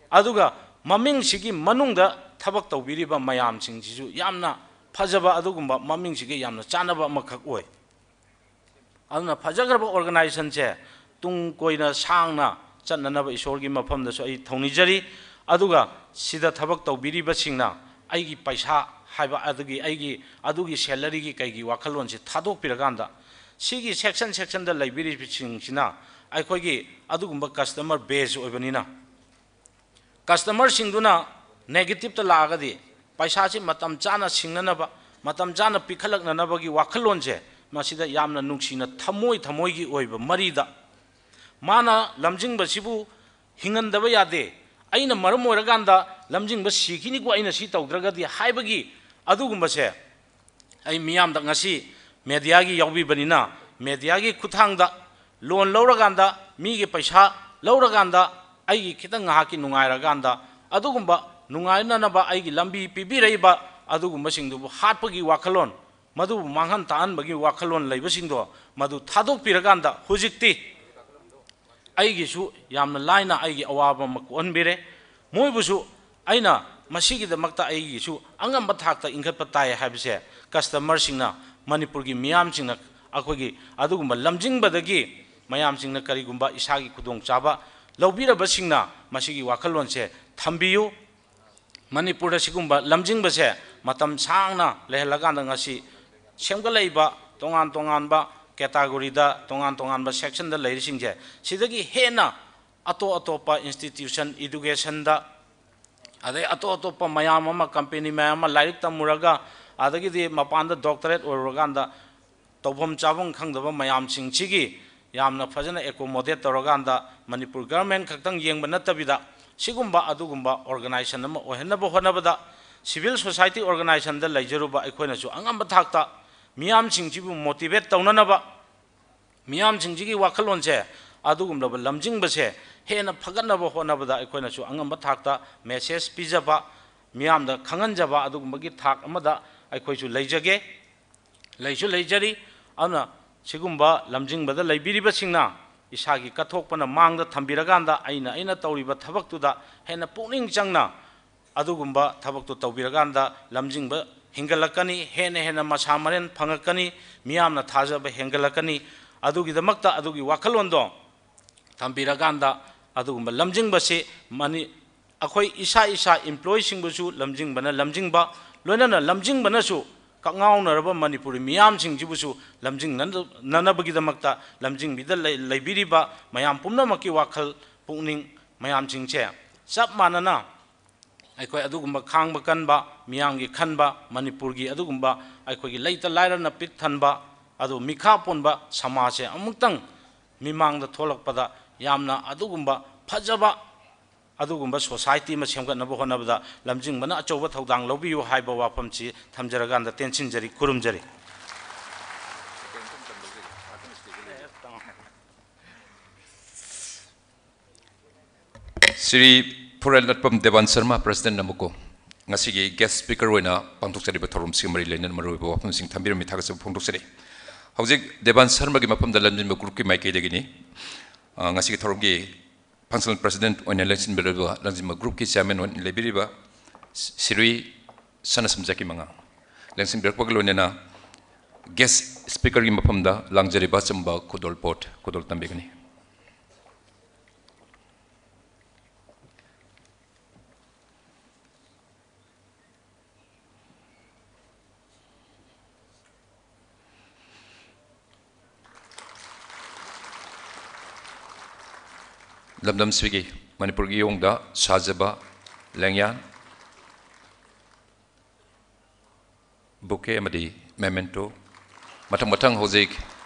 ꯑꯗꯨꯒ ꯃꯃꯤꯡꯁꯤꯒꯤ ꯃꯅꯨꯡꯗ ꯊꯕꯛ ꯇꯧꯕꯤꯔꯤꯕ ꯃꯌꯥꯝꯁꯤꯡꯁꯤꯁꯨ ꯌꯥꯝꯅ ꯐꯖꯕ, ꯑꯗꯨꯒꯨꯝꯕ ꯃꯃꯤꯡꯁꯤꯒ ꯌꯥꯝꯅ ꯆꯥꯟꯅꯕ ꯑꯃꯈꯛ ꯑꯣꯏ꯫ ꯑꯗꯨꯅ ꯐꯖꯈ꯭ꯔꯕ ꯑꯣꯔꯒꯅꯥꯏꯖꯦꯁꯟꯁꯦ ꯇꯨꯡ ꯀꯣꯏꯅ ꯁꯥꯡꯅ ꯆꯠꯅꯅꯕ ꯏꯁꯣꯔꯒꯤ ꯃꯐꯝꯗꯁꯨ ꯑꯩ ꯊꯧꯅꯤꯖꯔꯤ꯫ ꯑꯗꯨꯒ ꯁꯤꯗ ꯊꯕꯛ ꯇꯧꯕꯤꯔꯤꯕꯁꯤꯡꯅ ꯑꯩꯒꯤ ꯄꯩꯁꯥ ꯍꯥꯏꯕ ꯑꯗꯨꯒꯤ, ꯑꯩꯒꯤ ꯑꯗꯨꯒꯤ ꯁꯦꯂꯔꯤꯒꯤ ꯀꯩꯒꯤ ꯋꯥꯈꯜꯂꯣꯟꯁꯦ ꯊꯥꯗꯣꯛꯄꯤꯔꯀꯥꯟꯗ, ꯁꯤꯒꯤ ꯁꯦꯛꯁꯟ ꯁꯦꯛꯁꯟꯗ ꯂꯩꯕꯤꯔꯤꯕꯁꯤꯡꯁꯤꯅ ꯑꯩꯈꯣꯏꯒꯤ ꯑꯗꯨꯒꯨꯝꯕ ꯀꯁꯇꯃꯔ ꯕꯦꯖ ꯑꯣꯏꯕꯅꯤꯅ, ꯀꯁꯇꯃꯔꯁꯤꯡꯗꯨꯅ ꯅꯦꯒꯦꯇꯤꯞꯇ ꯂꯥꯛꯑꯒꯗꯤ ꯄꯩꯁꯥꯁꯤ ꯃꯇꯝ ꯆꯥꯅ ꯁꯤꯡꯅꯅꯕ, ꯃꯇꯝ ꯆꯥꯅ ꯄꯤꯈꯠꯂꯛꯅꯅꯕꯒꯤ ꯋꯥꯈꯜꯂꯣꯟꯁꯦ ꯃꯁꯤꯗ ꯌꯥꯝꯅ ꯅꯨꯡꯁꯤꯅ ꯊꯃꯣꯏ ꯊꯃꯣꯏꯒꯤ ꯑꯣꯏꯕ ꯃꯔꯤꯗ ꯃꯥꯅ ꯂꯝꯖꯤꯡꯕꯁꯤꯕꯨ ꯍꯤꯡꯍꯟꯗꯕ ꯌꯥꯗꯦ, ꯑꯩꯅ ꯃꯔꯝ ꯑꯣꯏꯔꯀꯥꯟꯗ ꯂꯝꯖꯤꯡꯕ ꯁꯤꯈꯤꯅꯤꯀꯣ ꯑꯩꯅ ꯁꯤ ꯇꯧꯗ꯭ꯔꯒꯗꯤ ꯍꯥꯏꯕꯒꯤ ꯑꯗꯨꯒꯨꯝꯕꯁꯦ ꯑꯩ ꯃꯤꯌꯥꯝꯗ ꯉꯁꯤ ꯃꯦꯗꯤꯌꯥꯒꯤ ꯌꯥꯎꯕꯤꯕꯅꯤꯅ, ꯃꯦꯗꯤꯌꯥꯒꯤ ꯈꯨꯠꯊꯥꯡꯗ ꯂꯣꯟ ꯂꯧꯔꯀꯥꯟꯗ, ꯃꯤꯒꯤ ꯄꯩꯁꯥ ꯂꯧꯔꯀꯥꯟꯗ, ꯑꯩꯒꯤ ꯈꯤꯇꯪ ꯉꯥꯏꯍꯥꯛꯀꯤ ꯅꯨꯡꯉꯥꯏꯔꯀꯥꯟꯗ ꯑꯗꯨꯒꯨꯝꯕ ꯅꯨꯡꯉꯥꯏꯅꯅꯕ ꯑꯩꯒꯤ ꯂꯝꯕꯤ ꯄꯤꯕꯤꯔꯛꯏꯕ ꯑꯗꯨꯒꯨꯝꯕꯁꯤꯡꯗꯨꯕꯨ ꯍꯥꯠꯄꯒꯤ ꯋꯥꯈꯜꯂꯣꯟ, ꯃꯗꯨꯕꯨ ꯃꯥꯡꯍꯟ ꯇꯥꯛꯍꯟꯕꯒꯤ ꯋꯥꯈꯜꯂꯣꯟ ꯂꯩꯕꯁꯤꯡꯗꯣ ꯃꯗꯨ ꯊꯥꯗꯣꯛꯄꯤꯔꯀꯥꯟꯗ ꯍꯧꯖꯤꯛꯇꯤ ꯑꯩꯒꯤꯁꯨ ꯌꯥꯝꯅ ꯂꯥꯏꯅ ꯑꯩꯒꯤ ꯑꯋꯥꯕ ꯑꯃ ꯀꯣꯛꯍꯟꯕꯤꯔꯦ꯫ ꯃꯣꯏꯕꯨꯁꯨ ꯑꯩꯅ ꯃꯁꯤꯒꯤꯗꯃꯛꯇ ꯑꯩꯒꯤꯁꯨ ꯑꯉꯝꯕ ꯊꯥꯛꯇ ꯏꯟꯈꯠꯄ ꯇꯥꯏ ꯍꯥꯏꯕꯁꯦ ꯀꯁꯇꯃꯔꯁꯤꯡꯅ, ꯃꯅꯤꯄꯨꯔꯒꯤ ꯃꯤꯌꯥꯝꯁꯤꯡꯅ ꯑꯩꯈꯣꯏꯒꯤ ꯑꯗꯨꯒꯨꯝꯕ ꯂꯝꯖꯤꯡꯕꯗꯒꯤ ꯃꯌꯥꯝꯁꯤꯡꯅ ꯀꯔꯤꯒꯨꯝꯕ ꯏꯁꯥꯒꯤ ꯈꯨꯗꯣꯡꯆꯥꯕ ꯂꯧꯕꯤꯔꯕꯁꯤꯡꯅ ꯃꯁꯤꯒꯤ ꯋꯥꯈꯜꯂꯣꯟꯁꯦ ꯊꯝꯕꯤꯌꯨ꯫ ꯃꯅꯤꯄꯨꯔꯗ ꯁꯤꯒꯨꯝꯕ ꯂꯝꯖꯤꯡꯕꯁꯦ ꯃꯇꯝ ꯁꯥꯡꯅ ꯂꯩꯍꯜꯂꯀꯥꯟꯗ ꯉꯁꯤ ꯁꯦꯝꯒꯠꯂꯛꯏꯕ ꯇꯣꯉꯥꯟ ꯇꯣꯉꯥꯟꯕ ꯀꯦꯇꯥꯒꯣꯔꯤꯗ, ꯇꯣꯉꯥꯟ ꯇꯣꯉꯥꯟꯕ ꯁꯦꯛꯁꯟꯗ ꯂꯩꯔꯤꯁꯤꯡꯁꯦ, ꯁꯤꯗꯒꯤ ꯍꯦꯟꯅ ꯑꯇꯣꯞ ꯑꯇꯣꯞꯄ ꯏꯟꯁꯇꯤꯇ꯭ꯌꯨꯁꯟ, ꯏꯗꯨꯀꯦꯁꯟꯗ, ꯑꯗꯩ ꯑꯇꯣꯞ ꯑꯇꯣꯞꯄ ꯃꯌꯥꯝ ꯑꯃ, ꯀꯝꯄꯦꯅꯤ ꯃꯌꯥꯝ ꯑꯃ ꯂꯥꯏꯔꯤꯛ ꯇꯝꯃꯨꯔꯒ, ꯑꯗꯒꯤꯗꯤ ꯃꯄꯥꯟꯗ ꯗꯣꯛꯇꯔꯦꯠ ꯑꯣꯏꯔꯨꯔꯀꯥꯟꯗ ꯇꯧꯐꯝ ꯆꯥꯐꯝ ꯈꯪꯗꯕ ꯃꯌꯥꯝꯁꯤꯡꯁꯤꯒꯤ ꯌꯥꯝꯅ ꯐꯖꯅ ꯑꯦꯀꯣꯃꯣꯗꯦꯠ ꯇꯧꯔꯀꯥꯟꯗ, ꯃꯅꯤꯄꯨꯔ ꯒꯔꯃꯦꯟ ꯈꯛꯇꯪ ꯌꯦꯡꯕ ꯅꯠꯇꯕꯤꯗ, ꯁꯤꯒꯨꯝꯕ ꯑꯗꯨꯒꯨꯝꯕ ꯑꯣꯔꯒꯅꯥꯏꯖꯦꯁꯟ ꯑꯃ ꯑꯣꯏꯍꯟꯅꯕ ꯍꯣꯠꯅꯕꯗ, ꯁꯤꯚꯤꯜ ꯁꯣꯁꯥꯏꯇꯤ ꯑꯣꯔꯒꯅꯥꯏꯖꯦꯁꯟꯗ ꯂꯩꯖꯔꯨꯕ ꯑꯩꯈꯣꯏꯅꯁꯨ ꯑꯉꯝꯕ ꯊꯥꯛꯇ ꯃꯤꯌꯥꯝꯁꯤꯡꯁꯤꯕꯨ ꯃꯣꯇꯤꯚꯦꯠ ꯇꯧꯅꯅꯕ, ꯃꯤꯌꯥꯝꯁꯤꯡꯁꯤꯒꯤ ꯋꯥꯈꯜꯂꯣꯟꯁꯦ, ꯑꯗꯨꯒꯨꯝꯂꯕ ꯂꯝꯖꯤꯡꯕꯁꯦ ꯍꯦꯟꯅ ꯐꯒꯠꯅꯕ ꯍꯣꯠꯅꯕꯗ ꯑꯩꯈꯣꯏꯅꯁꯨ ꯑꯉꯝꯕ ꯊꯥꯛꯇ ꯃꯦꯁꯦꯖ ꯄꯤꯖꯕ, ꯃꯤꯌꯥꯝꯗ ꯈꯪꯍꯟꯖꯕ, ꯑꯗꯨꯒꯨꯝꯕꯒꯤ ꯊꯥꯛ ꯑꯃꯗ ꯑꯩꯈꯣꯏꯁꯨ ꯂꯩꯖꯒꯦ, ꯂꯩꯁꯨ ꯂꯩꯖꯔꯤ꯫ ꯑꯗꯨꯅ ꯁꯤꯒꯨꯝꯕ ꯂꯝꯖꯤꯡꯕꯗ ꯂꯩꯕꯤꯔꯤꯕꯁꯤꯡꯅ ꯏꯁꯥꯒꯤ ꯀꯠꯊꯣꯛꯄꯅ ꯃꯥꯡꯗ ꯊꯝꯕꯤꯔꯀꯥꯟꯗ, ꯑꯩꯅ, ꯑꯩꯅ ꯇꯧꯔꯤꯕ ꯊꯕꯛꯇꯨꯗ ꯍꯦꯟꯅ ꯄꯨꯛꯅꯤꯡ ꯆꯪꯅ ꯑꯗꯨꯒꯨꯝꯕ ꯊꯕꯛꯇꯨ ꯇꯧꯕꯤꯔꯀꯥꯟꯗ, ꯂꯝꯖꯤꯡꯕ ꯍꯦꯟꯒꯠꯂꯛꯀꯅꯤ, ꯍꯦꯟꯅ ꯍꯦꯟꯅ ꯃꯁꯥ ꯃꯔꯦꯟ ꯐꯪꯉꯛꯀꯅꯤ, ꯃꯤꯌꯥꯝꯅ ꯊꯥꯖꯕ ꯍꯦꯟꯒꯠꯂꯛꯀꯅꯤ꯫ ꯑꯗꯨꯒꯤꯗꯃꯛꯇ ꯑꯗꯨꯒꯤ ꯋꯥꯈꯜꯂꯣꯟꯗꯣ ꯊꯝꯕꯤꯔꯀꯥꯟꯗ, ꯑꯗꯨꯒꯨꯝꯕ ꯂꯝꯖꯤꯡꯕꯁꯤ ꯃꯅꯤ-, ꯑꯩꯈꯣꯏ ꯏꯁꯥ ꯏꯁꯥ ꯏꯝꯄ꯭ꯂꯣꯌꯤꯁꯤꯡꯕꯨꯁꯨ ꯂꯝꯖꯤꯡꯕꯅ ꯂꯝꯖꯤꯡꯕ, ꯂꯣꯏꯅꯅ ꯂꯝꯖꯤꯡꯕꯅꯁꯨ ꯀꯛꯉꯥꯎꯅꯔꯕ ꯃꯅꯤꯄꯨꯔꯤ ꯃꯤꯌꯥꯝꯁꯤꯡꯁꯤꯕꯨꯁꯨ ꯂꯝꯖꯤꯡꯅꯅꯕꯒꯤꯗꯃꯛꯇ ꯂꯝꯖꯤꯡꯕꯤꯗ ꯂꯩ-, ꯂꯩꯕꯤꯔꯤꯕ ꯃꯌꯥꯝ ꯄꯨꯝꯅꯃꯛꯀꯤ ꯋꯥꯈꯜ ꯄꯨꯛꯅꯤꯡ ꯃꯌꯥꯝꯁꯤꯡꯁꯦ ꯆꯞ ꯃꯥꯟꯅꯅ ꯑꯩꯈꯣꯏ ꯑꯗꯨꯒꯨꯝꯕ ꯈꯥꯡꯕ ꯀꯟꯕ, ꯃꯤꯌꯥꯝꯒꯤ ꯈꯟꯕ, ꯃꯅꯤꯄꯨꯔꯒꯤ ꯑꯗꯨꯒꯨꯝꯕ ꯑꯩꯈꯣꯏꯒꯤ ꯂꯩꯇ ꯂꯥꯏꯔꯅ ꯄꯤꯛ ꯊꯟꯕ, ꯑꯗꯨ ꯃꯤꯈꯥ ꯄꯣꯟꯕ ꯁꯃꯥꯖꯁꯦ ꯑꯃꯨꯛꯇꯪ ꯃꯤꯃꯥꯡꯗ ꯊꯣꯛꯂꯛꯄꯗ ꯌꯥꯝꯅ ꯑꯗꯨꯒꯨꯝꯕ ꯐꯖꯕ ꯑꯗꯨꯒꯨꯝꯕ ꯁꯣꯁꯥꯏꯇꯤ ꯑꯃ ꯁꯦꯝꯒꯠꯅꯕ ꯍꯣꯠꯅꯕꯗ ꯂꯝꯖꯤꯡꯕꯅ ꯑꯆꯧꯕ ꯊꯧꯗꯥꯡ ꯂꯧꯕꯤꯌꯨ ꯍꯥꯏꯕ ꯋꯥꯐꯝꯁꯤ ꯊꯝꯖꯔꯀꯥꯟꯗ ꯇꯦꯟꯁꯤꯟꯖꯔꯤ, ꯈꯨꯔꯨꯝꯖꯔꯤ꯫ ꯁ꯭ꯔꯤ ꯐꯨꯔꯦꯜ ꯂꯠꯄꯝ ꯗꯦꯕꯥꯟ ꯁꯔꯃ, ꯄ꯭ꯔꯁꯤꯗꯦꯟ ꯅꯝꯕꯀꯣ, ꯉꯁꯤꯒꯤ ꯒꯦꯁ ꯁ꯭ꯄꯤꯀꯔ ꯑꯣꯏꯅ ꯄꯥꯡꯊꯣꯛꯆꯔꯤꯕ ꯊꯧꯔꯝꯁꯤꯒ ꯃꯔꯤ ꯂꯩꯅꯅ ꯃꯔꯨꯑꯣꯏꯕ ꯋꯥꯐꯝꯁꯤꯡ ꯊꯝꯕꯤꯔꯝꯃꯤ, ꯊꯥꯒꯠꯆꯕ ꯐꯣꯡꯗꯣꯛꯆꯔꯤ꯫ ꯍꯧꯖꯤꯛ ꯗꯦꯕꯥꯟ ꯁꯔꯃꯒꯤ ꯃꯐꯝꯗ ꯂꯝꯖꯤꯟꯕ ꯒ꯭ꯔꯨꯞꯀꯤ ꯃꯥꯏꯀꯩꯗꯒꯤꯅꯤ꯫ ꯑ, ꯉꯁꯤꯒꯤ ꯊꯧꯔꯝꯒꯤ functional president ꯑꯣꯏꯅ ꯂꯦꯡꯁꯤꯟꯕꯤꯔꯤꯕ, ꯂꯪꯖꯤꯟꯕ groupꯀꯤ chairman ꯑꯣꯏꯅ ꯂꯩꯕꯤꯔꯤꯕ ꯁ꯭ꯔꯤ ꯁꯅꯥꯁꯝꯖꯥꯠꯀꯤ ꯃꯉꯥ ꯂꯦꯡꯁꯤꯟꯕꯤꯔꯛꯄꯒ ꯂꯣꯏꯅꯅ guest speakerꯒꯤ ꯃꯐꯝꯗ ꯂꯥꯡꯖꯔꯤꯕ ꯑꯆꯝꯕ ꯈꯨꯗꯣꯜꯄꯣꯠ ꯈꯨꯗꯣꯜ ꯇꯝꯕꯤꯒꯅꯤ꯫ ꯂꯝꯗꯝꯁꯤꯒꯤ ꯃꯅꯤꯄꯨꯔꯒꯤ ꯏꯌꯣꯡꯗ ꯁꯥꯖꯕ ꯂꯦꯡꯌꯥꯟ, bouquet ꯑꯃꯗꯤ memento꯫ ꯃꯊꯪ ꯃꯊꯪ ꯍꯧꯖꯤꯛ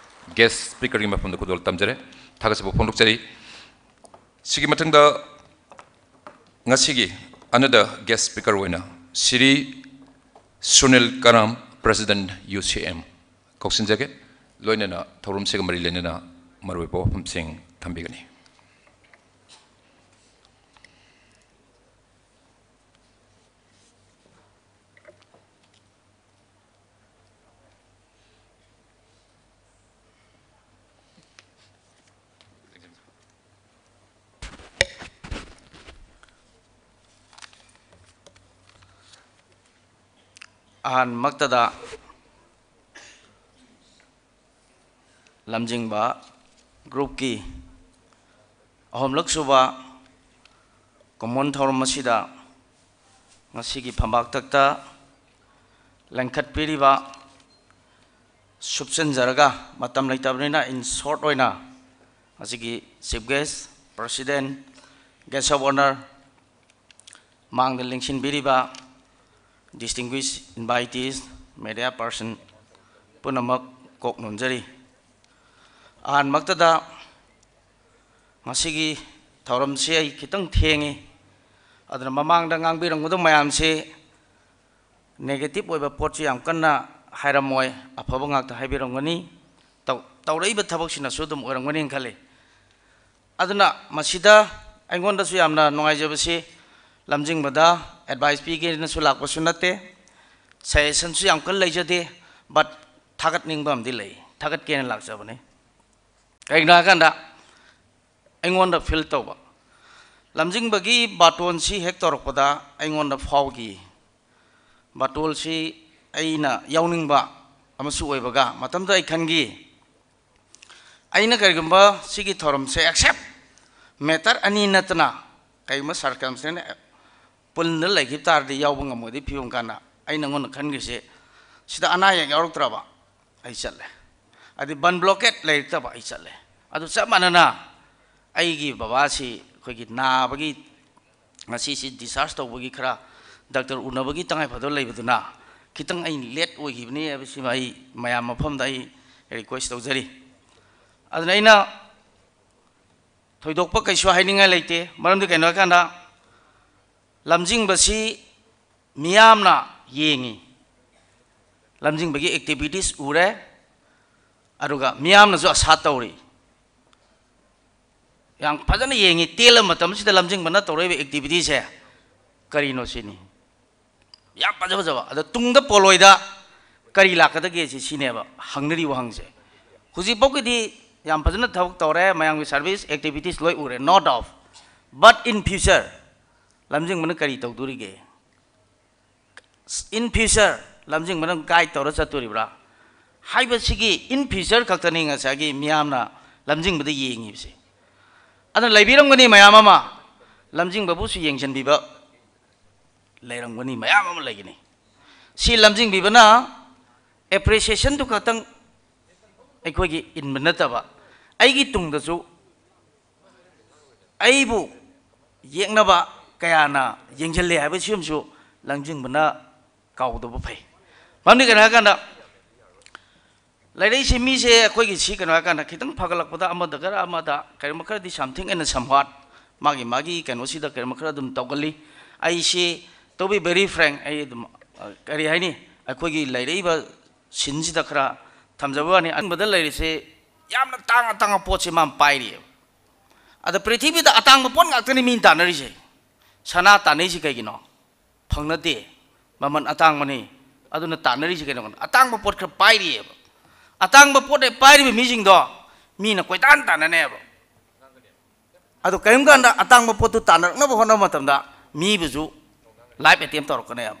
guest speakerꯒꯤ ꯃꯐꯝꯗ ꯈꯨꯗꯣꯜ ꯇꯝꯖꯔꯦ꯫ ꯊꯥꯒꯠꯆꯕ ꯐꯣꯡꯗꯣꯛꯆꯔꯤ꯫ ꯁꯤꯒꯤ ꯃꯊꯪꯗ ꯉꯁꯤꯒꯤ another guest speaker ꯑꯣꯏꯅ ꯁ꯭ꯔꯤ ꯁꯨꯅꯤꯜ ꯀꯔꯥꯝ, president UCM, ꯀꯧꯁꯤꯟꯖꯒꯦ꯫ ꯂꯣꯏꯅꯅ ꯊꯧꯔꯝꯁꯤꯒ ꯃꯔꯤ ꯂꯩꯅꯅ ꯃꯔꯨꯑꯣꯏꯕ ꯋꯥꯐꯝꯁꯤꯡ ꯊꯝꯕꯤꯒꯅꯤ꯫ ꯑꯍꯥꯟꯕꯃꯛꯇꯗ ꯂꯝꯖꯤꯡꯕ groupꯀꯤ ꯑꯍꯨꯝꯂꯛ ꯁꯨꯕ ꯀꯨꯝꯑꯣꯟ ꯊꯧꯔꯝ ꯑꯁꯤꯗ ꯉꯁꯤꯒꯤ ꯐꯝꯄꯥꯛꯇꯛꯇ ꯂꯦꯡꯈꯠꯄꯤꯔꯤꯕ, ꯁꯨꯞꯆꯟꯖꯔꯒ ꯃꯇꯝ ꯂꯩꯇꯕꯅꯤꯅ in short ꯑꯣꯏꯅ ꯉꯁꯤꯒꯤ chief guest, president, guest of honour, ꯃꯥꯡꯗ ꯂꯦꯡꯁꯤꯟꯕꯤꯔꯤꯕ distinguished invitees, media person ꯄꯨꯝꯅꯃꯛ ꯀꯣꯛ ꯅꯣꯟꯖꯔꯤ꯫ ꯑꯍꯥꯟꯕꯃꯛꯇꯗ ꯉꯁꯤꯒꯤ ꯊꯧꯔꯝꯁꯤ ꯑꯩ ꯈꯤꯇꯪ ꯊꯦꯡꯉꯤ, ꯑꯗꯨꯅ ꯃꯃꯥꯡꯗ ꯉꯥꯡꯕꯤꯔꯝꯒꯗꯕ ꯃꯌꯥꯝꯁꯤ negative ꯑꯣꯏꯕ ꯄꯣꯠꯁꯨ ꯌꯥꯝ ꯀꯟꯅ ꯍꯥꯏꯔꯝꯃꯣꯏ, ꯑꯐꯕ ꯉꯥꯛꯇ ꯍꯥꯏꯕꯤꯔꯝꯒꯅꯤ꯫ ꯇꯧ-, ꯇꯧꯔꯛꯏꯕ ꯊꯕꯛꯁꯤꯅꯁꯨ ꯑꯗꯨꯝ ꯑꯣꯏꯔꯝꯒꯅꯤꯅ ꯈꯜꯂꯤ꯫ ꯑꯗꯨꯅ ꯃꯁꯤꯗ ꯑꯩꯉꯣꯟꯗꯁꯨ ꯌꯥꯝꯅ ꯅꯨꯡꯉꯥꯏꯖꯕꯁꯤ, ꯂꯝꯖꯤꯡꯕꯗ advice ꯄꯤꯒꯦꯅꯁꯨ ꯂꯥꯛꯄꯁꯨ ꯅꯠꯇꯦ, suggestionꯁꯨ ꯌꯥꯝ ꯀꯟꯅ ꯂꯩꯖꯗꯦ, but ꯊꯥꯒꯠꯅꯤꯡꯕ ꯑꯃꯗꯤ ꯂꯩ, ꯊꯥꯒꯠꯀꯦꯅ ꯂꯥꯛꯆꯕꯅꯤ꯫ ꯀꯩꯒꯤꯅꯣ ꯍꯥꯏꯀꯥꯟꯗ, ꯑꯩꯉꯣꯟꯗ ꯐꯤꯜ ꯇꯧꯕ꯫ ꯂꯝꯖꯤꯡꯕꯒꯤ ꯕꯥꯇꯣꯟꯁꯤ ꯍꯦꯛ ꯇꯧꯔꯛꯄꯗ ꯑꯩꯉꯣꯟꯗ ꯐꯥꯎꯈꯤ꯫ ꯕꯥꯇꯣꯟꯁꯤ ꯑꯩꯅ ꯌꯥꯎꯅꯤꯡꯕ ꯑꯃꯁꯨ ꯑꯣꯏꯕꯒ ꯃꯇꯝꯗ ꯑꯩ ꯈꯟꯈꯤ, ꯑꯩꯅ ꯀꯔꯤꯒꯨꯝꯕ ꯁꯤꯒꯤ ꯊꯧꯔꯝꯁꯦ ꯑꯦꯛꯁꯦꯞ ꯃꯦꯇꯔ ꯑꯅꯤ ꯅꯠꯇꯅ ꯀꯔꯤꯒꯨꯝꯕ ꯁꯔꯀꯝꯁꯇꯦꯟꯁ ꯄꯨꯟꯗ ꯂꯩꯈꯤꯕ ꯇꯥꯔꯗꯤ ꯌꯥꯎꯕ ꯉꯝꯃꯣꯏꯗꯕꯒꯤ ꯐꯤꯕꯝ ꯀꯥꯟꯗ ꯑꯩ ꯅꯉꯣꯟꯗ ꯈꯟꯈ꯭ꯔꯤꯁꯦ, ꯁꯤꯗ ꯑꯅꯥ ꯑꯌꯦꯛ ꯌꯥꯎꯔꯛꯇ꯭ꯔꯕ ꯑꯩ ꯆꯠꯂꯦ, ꯑꯗꯩ ꯕꯟ ꯕ꯭ꯂꯣꯀꯦꯠ ꯂꯩꯔꯛꯇꯕ ꯑꯩ ꯆꯠꯂꯦ꯫ ꯑꯗꯨ ꯆꯞ ꯃꯥꯟꯅꯅ ꯑꯩꯒꯤ ꯕꯕꯥꯁꯤ ꯑꯩꯈꯣꯏꯒꯤ ꯅꯥꯕꯒꯤ, ꯉꯁꯤꯁꯤ ꯗꯤꯁꯆꯥꯔꯖ ꯇꯧꯕꯒꯤ ꯈꯔ ꯗꯥꯛꯇꯔ ꯎꯅꯕꯒꯤ ꯇꯉꯥꯏ ꯐꯗꯕ ꯂꯩꯕꯗꯨꯅ ꯈꯤꯇꯪ ꯑꯩ ꯂꯦꯠ ꯑꯣꯏꯈꯤꯕꯅꯤ ꯍꯥꯏꯕꯁꯤꯃ ꯑꯩ ꯃꯌꯥꯝ ꯃꯐꯝꯗ ꯑꯩ ꯔꯤꯀ꯭ꯋꯦꯁ ꯇꯧꯖꯔꯤ꯫ ꯑꯗꯨꯅ ꯑꯩꯅ ꯊꯣꯏꯗꯣꯛꯄ ꯀꯩꯁꯨ ꯍꯥꯏꯅꯤꯡꯉꯥꯏ ꯂꯩꯇꯦ꯫ ꯃꯔꯝꯗꯤ ꯀꯩꯅꯣ ꯍꯥꯏꯀꯥꯟꯗ ꯂꯝꯖꯤꯡꯕꯁꯤ ꯃꯤꯌꯥꯝꯅ ꯌꯦꯡꯉꯤ, ꯂꯝꯖꯤꯡꯕꯒꯤ ꯑꯦꯛꯇꯤꯚꯤꯇꯤꯁ ꯎꯔꯦ, ꯑꯗꯨꯒ ꯃꯤꯌꯥꯝꯅꯁꯨ ꯑꯁꯥ ꯇꯧꯔꯤ꯫ ꯌꯥꯝ ꯐꯖꯅ ꯌꯦꯡꯉꯤ, ꯇꯦꯜꯂ ꯃꯇꯝꯁꯤꯗ ꯂꯝꯖꯤꯡꯕꯅ ꯇꯧꯔꯛꯏꯕ ꯑꯦꯛꯇꯤꯚꯤꯇꯤꯁꯦ ꯀꯔꯤꯅꯣ ꯁꯤꯅꯤ꯫ ꯌꯥꯝ ꯐꯖ ꯐꯖꯕ꯫ ꯑꯗꯣ ꯇꯨꯡꯗ ꯄꯣꯂꯣꯏꯗ ꯀꯔꯤ ꯂꯥꯛꯀꯗꯒꯦ ꯁꯤ ꯁꯤꯅꯦꯕ ꯍꯪꯅꯔꯤ ꯋꯥꯍꯪꯁꯦ꯫ ꯍꯧꯖꯤꯛꯐꯥꯎꯒꯤꯗꯤ ꯌꯥꯝ ꯐꯖꯅ ꯊꯕꯛ ꯇꯧꯔꯦ, ꯃꯌꯥꯝꯒꯤ ꯁꯥꯔꯚꯤꯁ ꯑꯦꯛꯇꯤꯚꯤꯇꯤꯁ ꯂꯣꯏ ꯎꯔꯦ, ꯅꯣ ꯗꯥꯎꯠ꯫ ꯕꯠ ꯏꯟ ꯐ꯭ꯌꯨꯆꯔ ꯂꯝꯖꯤꯡꯕꯅ ꯀꯔꯤ ꯇꯧꯗꯣꯔꯤꯒꯦ? ꯏꯟ ꯐ꯭ꯌꯨꯆꯔ ꯂꯝꯖꯤꯡꯕꯅ ꯒꯥꯏꯗ ꯇꯧꯔ ꯆꯠꯇꯣꯔꯤꯕ꯭ꯔꯥ ꯍꯥꯏꯕꯁꯤꯒꯤ ꯏꯟ ꯐ꯭ꯌꯨꯆꯔ ꯈꯛꯇꯅꯤ ꯉꯁꯥꯏꯒꯤ ꯃꯤꯌꯥꯝꯅ ꯂꯝꯖꯤꯡꯕꯗ ꯌꯦꯡꯉꯤꯕꯁꯦ꯫ ꯑꯗꯨꯅ ꯂꯩꯕꯤꯔꯝꯒꯅꯤ ꯃꯌꯥꯝ ꯑꯃ, ꯂꯝꯖꯤꯡꯕꯕꯨꯁꯨ ꯌꯦꯡꯁꯤꯟꯕꯤꯕ ꯂꯩꯔꯝꯒꯅꯤ, ꯃꯌꯥꯝ ꯑꯃ ꯂꯩꯒꯅꯤ꯫ ꯁꯤ ꯂꯝꯖꯤꯡꯕꯤꯕꯅ ꯑꯦꯄ꯭ꯔꯤꯁꯤꯌꯦꯁꯟꯗꯨ ꯈꯛꯇꯪ ꯑꯩꯈꯣꯏꯒꯤ ꯏꯟꯕ ꯅꯠꯇꯕ, ꯑꯩꯒꯤ ꯇꯨꯡꯗꯁꯨ ꯑꯩꯕꯨ ꯌꯦꯛꯅꯕ ꯀꯌꯥꯅ ꯌꯦꯡꯁꯤꯜꯂꯦ ꯍꯥꯏꯕꯁꯤ ꯑꯃꯁꯨ ꯂꯝꯖꯤꯡꯕꯅ ꯀꯥꯎꯗꯕ ꯐꯩ꯫ ꯃꯔꯝꯗꯤ ꯀꯩꯅꯣ ꯍꯥꯏꯀꯥꯟꯗ, ꯂꯩꯔꯛꯏꯁꯦ ꯃꯤꯁꯦ ꯑꯩꯈꯣꯏꯒꯤ ꯁꯤ ꯀꯩꯅꯣ ꯍꯥꯏꯀꯥꯟꯗ ꯈꯤꯇꯪ ꯐꯒꯠꯂꯛꯄꯗ ꯑꯃꯗ ꯈꯔ ꯑꯃꯗ ꯀꯔꯤꯒꯨꯝꯕ ꯈꯔꯗꯤ something and somewhat ꯃꯥꯒꯤ ꯃꯥꯒꯤ ꯀꯩꯅꯣꯁꯤꯗ ꯀꯔꯤꯒꯨꯝꯕ ꯈꯔ ꯑꯗꯨꯝ ꯇꯧꯒꯜꯂꯤ꯫ ꯑꯩꯁꯤ, to be very frank, ꯑꯩ ꯑꯗꯨꯝ, ꯑ, ꯀꯔꯤ ꯍꯥꯏꯅꯤ, ꯑꯩꯈꯣꯏꯒꯤ ꯂꯩꯔꯛꯏꯕ ꯁꯤꯟꯁꯤꯗ ꯈꯔ ꯊꯝꯖꯕ ꯋꯥꯅꯤ꯫ ꯑꯍꯥꯟꯕꯗ ꯂꯩꯔꯤꯁꯦ ꯌꯥꯝꯅ ꯇꯥꯡ ꯑꯇꯥꯡꯕ ꯄꯣꯠꯁꯦ ꯃꯥꯅ ꯄꯥꯏꯔꯤꯑꯕ꯫ ꯑꯗ ꯄ꯭ꯔꯤꯊꯤꯕꯤꯗ ꯑꯇꯥꯡꯕ ꯄꯣꯠ ꯉꯥꯛꯇꯅꯤ ꯃꯤꯅ ꯇꯥꯟꯅꯔꯤꯁꯦ꯫ ꯁꯅꯥ ꯇꯥꯟꯅꯩꯁꯤ ꯀꯩꯒꯤꯅꯣ? ꯐꯪꯅꯗꯦ, ꯃꯃꯜ ꯑꯇꯥꯡꯕꯅꯤ꯫ ꯑꯗꯨꯅ ꯇꯥꯟꯅꯔꯤꯁꯤ ꯀꯩꯅꯣ? ꯑꯇꯥꯡꯕ ꯄꯣꯠ ꯈꯔ ꯄꯥꯏꯔꯤꯑꯕ꯫ ꯑꯇꯥꯡꯕ ꯄꯣꯠ ꯍꯦꯛ ꯄꯥꯏꯔꯤꯕ ꯃꯤꯁꯤꯡꯗꯣ ꯃꯤꯅ ꯀꯣꯏꯇꯥꯟ ꯇꯥꯟꯅꯅꯦꯕ꯫ ꯑꯗꯣ ꯀꯔꯤꯒꯨꯝꯕ ꯀꯥꯟꯗ ꯑꯇꯥꯡꯕ ꯄꯣꯠꯇꯨ ꯇꯥꯟꯅꯔꯛꯅꯕ ꯍꯣꯠꯅꯕ ꯃꯇꯝꯗ ꯃꯤꯕꯨꯁꯨ ꯂꯥꯏꯐ ꯑꯦꯇꯦꯝ ꯇꯧꯔꯛꯀꯅꯦꯕ꯫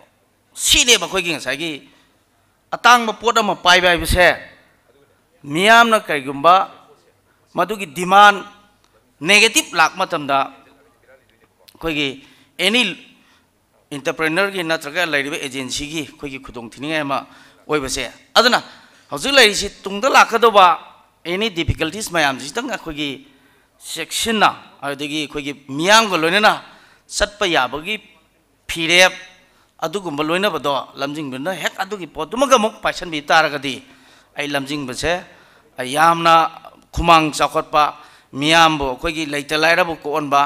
ꯁꯤꯅꯦꯕ ꯑꯩꯈꯣꯏꯒꯤ ꯉꯁꯥꯏꯒꯤ ꯑꯇꯥꯡꯕ ꯄꯣꯠ ꯑꯃ ꯄꯥꯏꯕ ꯍꯥꯏꯕꯁꯦ ꯃꯤꯌꯥꯝꯅ ꯀꯔꯤꯒꯨꯝꯕ ꯃꯗꯨꯒꯤ ꯗꯤꯃꯥꯟ ꯅꯦꯒꯦꯇꯤꯞ ꯂꯥꯛꯄ ꯃꯇꯝꯗ ꯑꯩꯈꯣꯏꯒꯤ ꯑꯦꯅꯤ ꯏꯟꯇꯔꯄ꯭ꯔꯦꯅꯔꯒꯤ ꯅꯠꯇ꯭ꯔꯒ ꯂꯩꯔꯤꯕ ꯑꯦꯖꯦꯟꯁꯤꯒꯤ ꯑꯩꯈꯣꯏꯒꯤ ꯈꯨꯗꯣꯡ ꯊꯤꯅꯤꯡꯉꯥꯏ ꯑꯃ ꯑꯣꯏꯕꯁꯦ꯫ ꯑꯗꯨꯅ ꯍꯧꯖꯤꯛ ꯂꯩꯔꯤꯁꯤ ꯇꯨꯡꯗ ꯂꯥꯛꯀꯗꯧꯕ ꯑꯦꯅꯤ ꯗꯤꯐꯤꯀꯜꯇꯤꯁ ꯃꯌꯥꯝꯁꯤꯗꯪ ꯑꯩꯈꯣꯏꯒꯤ ꯆꯦꯛꯁꯤꯟꯅ ꯑꯗꯒꯤ ꯑꯩꯈꯣꯏꯒꯤ ꯃꯤꯌꯥꯝꯒ ꯂꯣꯏꯅꯅ ꯆꯠꯄ ꯌꯥꯕꯒꯤ ꯐꯤꯔꯦꯞ ꯑꯗꯨꯒꯨꯝꯕ ꯂꯣꯏꯅꯕꯗꯣ ꯂꯝꯖꯤꯡꯕꯅ ꯍꯦꯛ ꯑꯗꯨꯒꯤ ꯄꯣꯠꯇꯨꯃꯒ ꯑꯃꯨꯛ ꯄꯥꯏꯁꯟꯕꯤ ꯇꯥꯔꯒꯗꯤ ꯑꯩ ꯂꯝꯖꯤꯡꯕꯁꯦ ꯌꯥꯝꯅ ꯈꯨꯃꯥꯡ ꯆꯥꯎꯈꯠꯄ, ꯃꯤꯌꯥꯝꯕꯨ ꯑꯩꯈꯣꯏꯒꯤ ꯂꯩꯇ ꯂꯥꯏꯔꯕꯨ ꯀꯣꯛꯍꯟꯕ,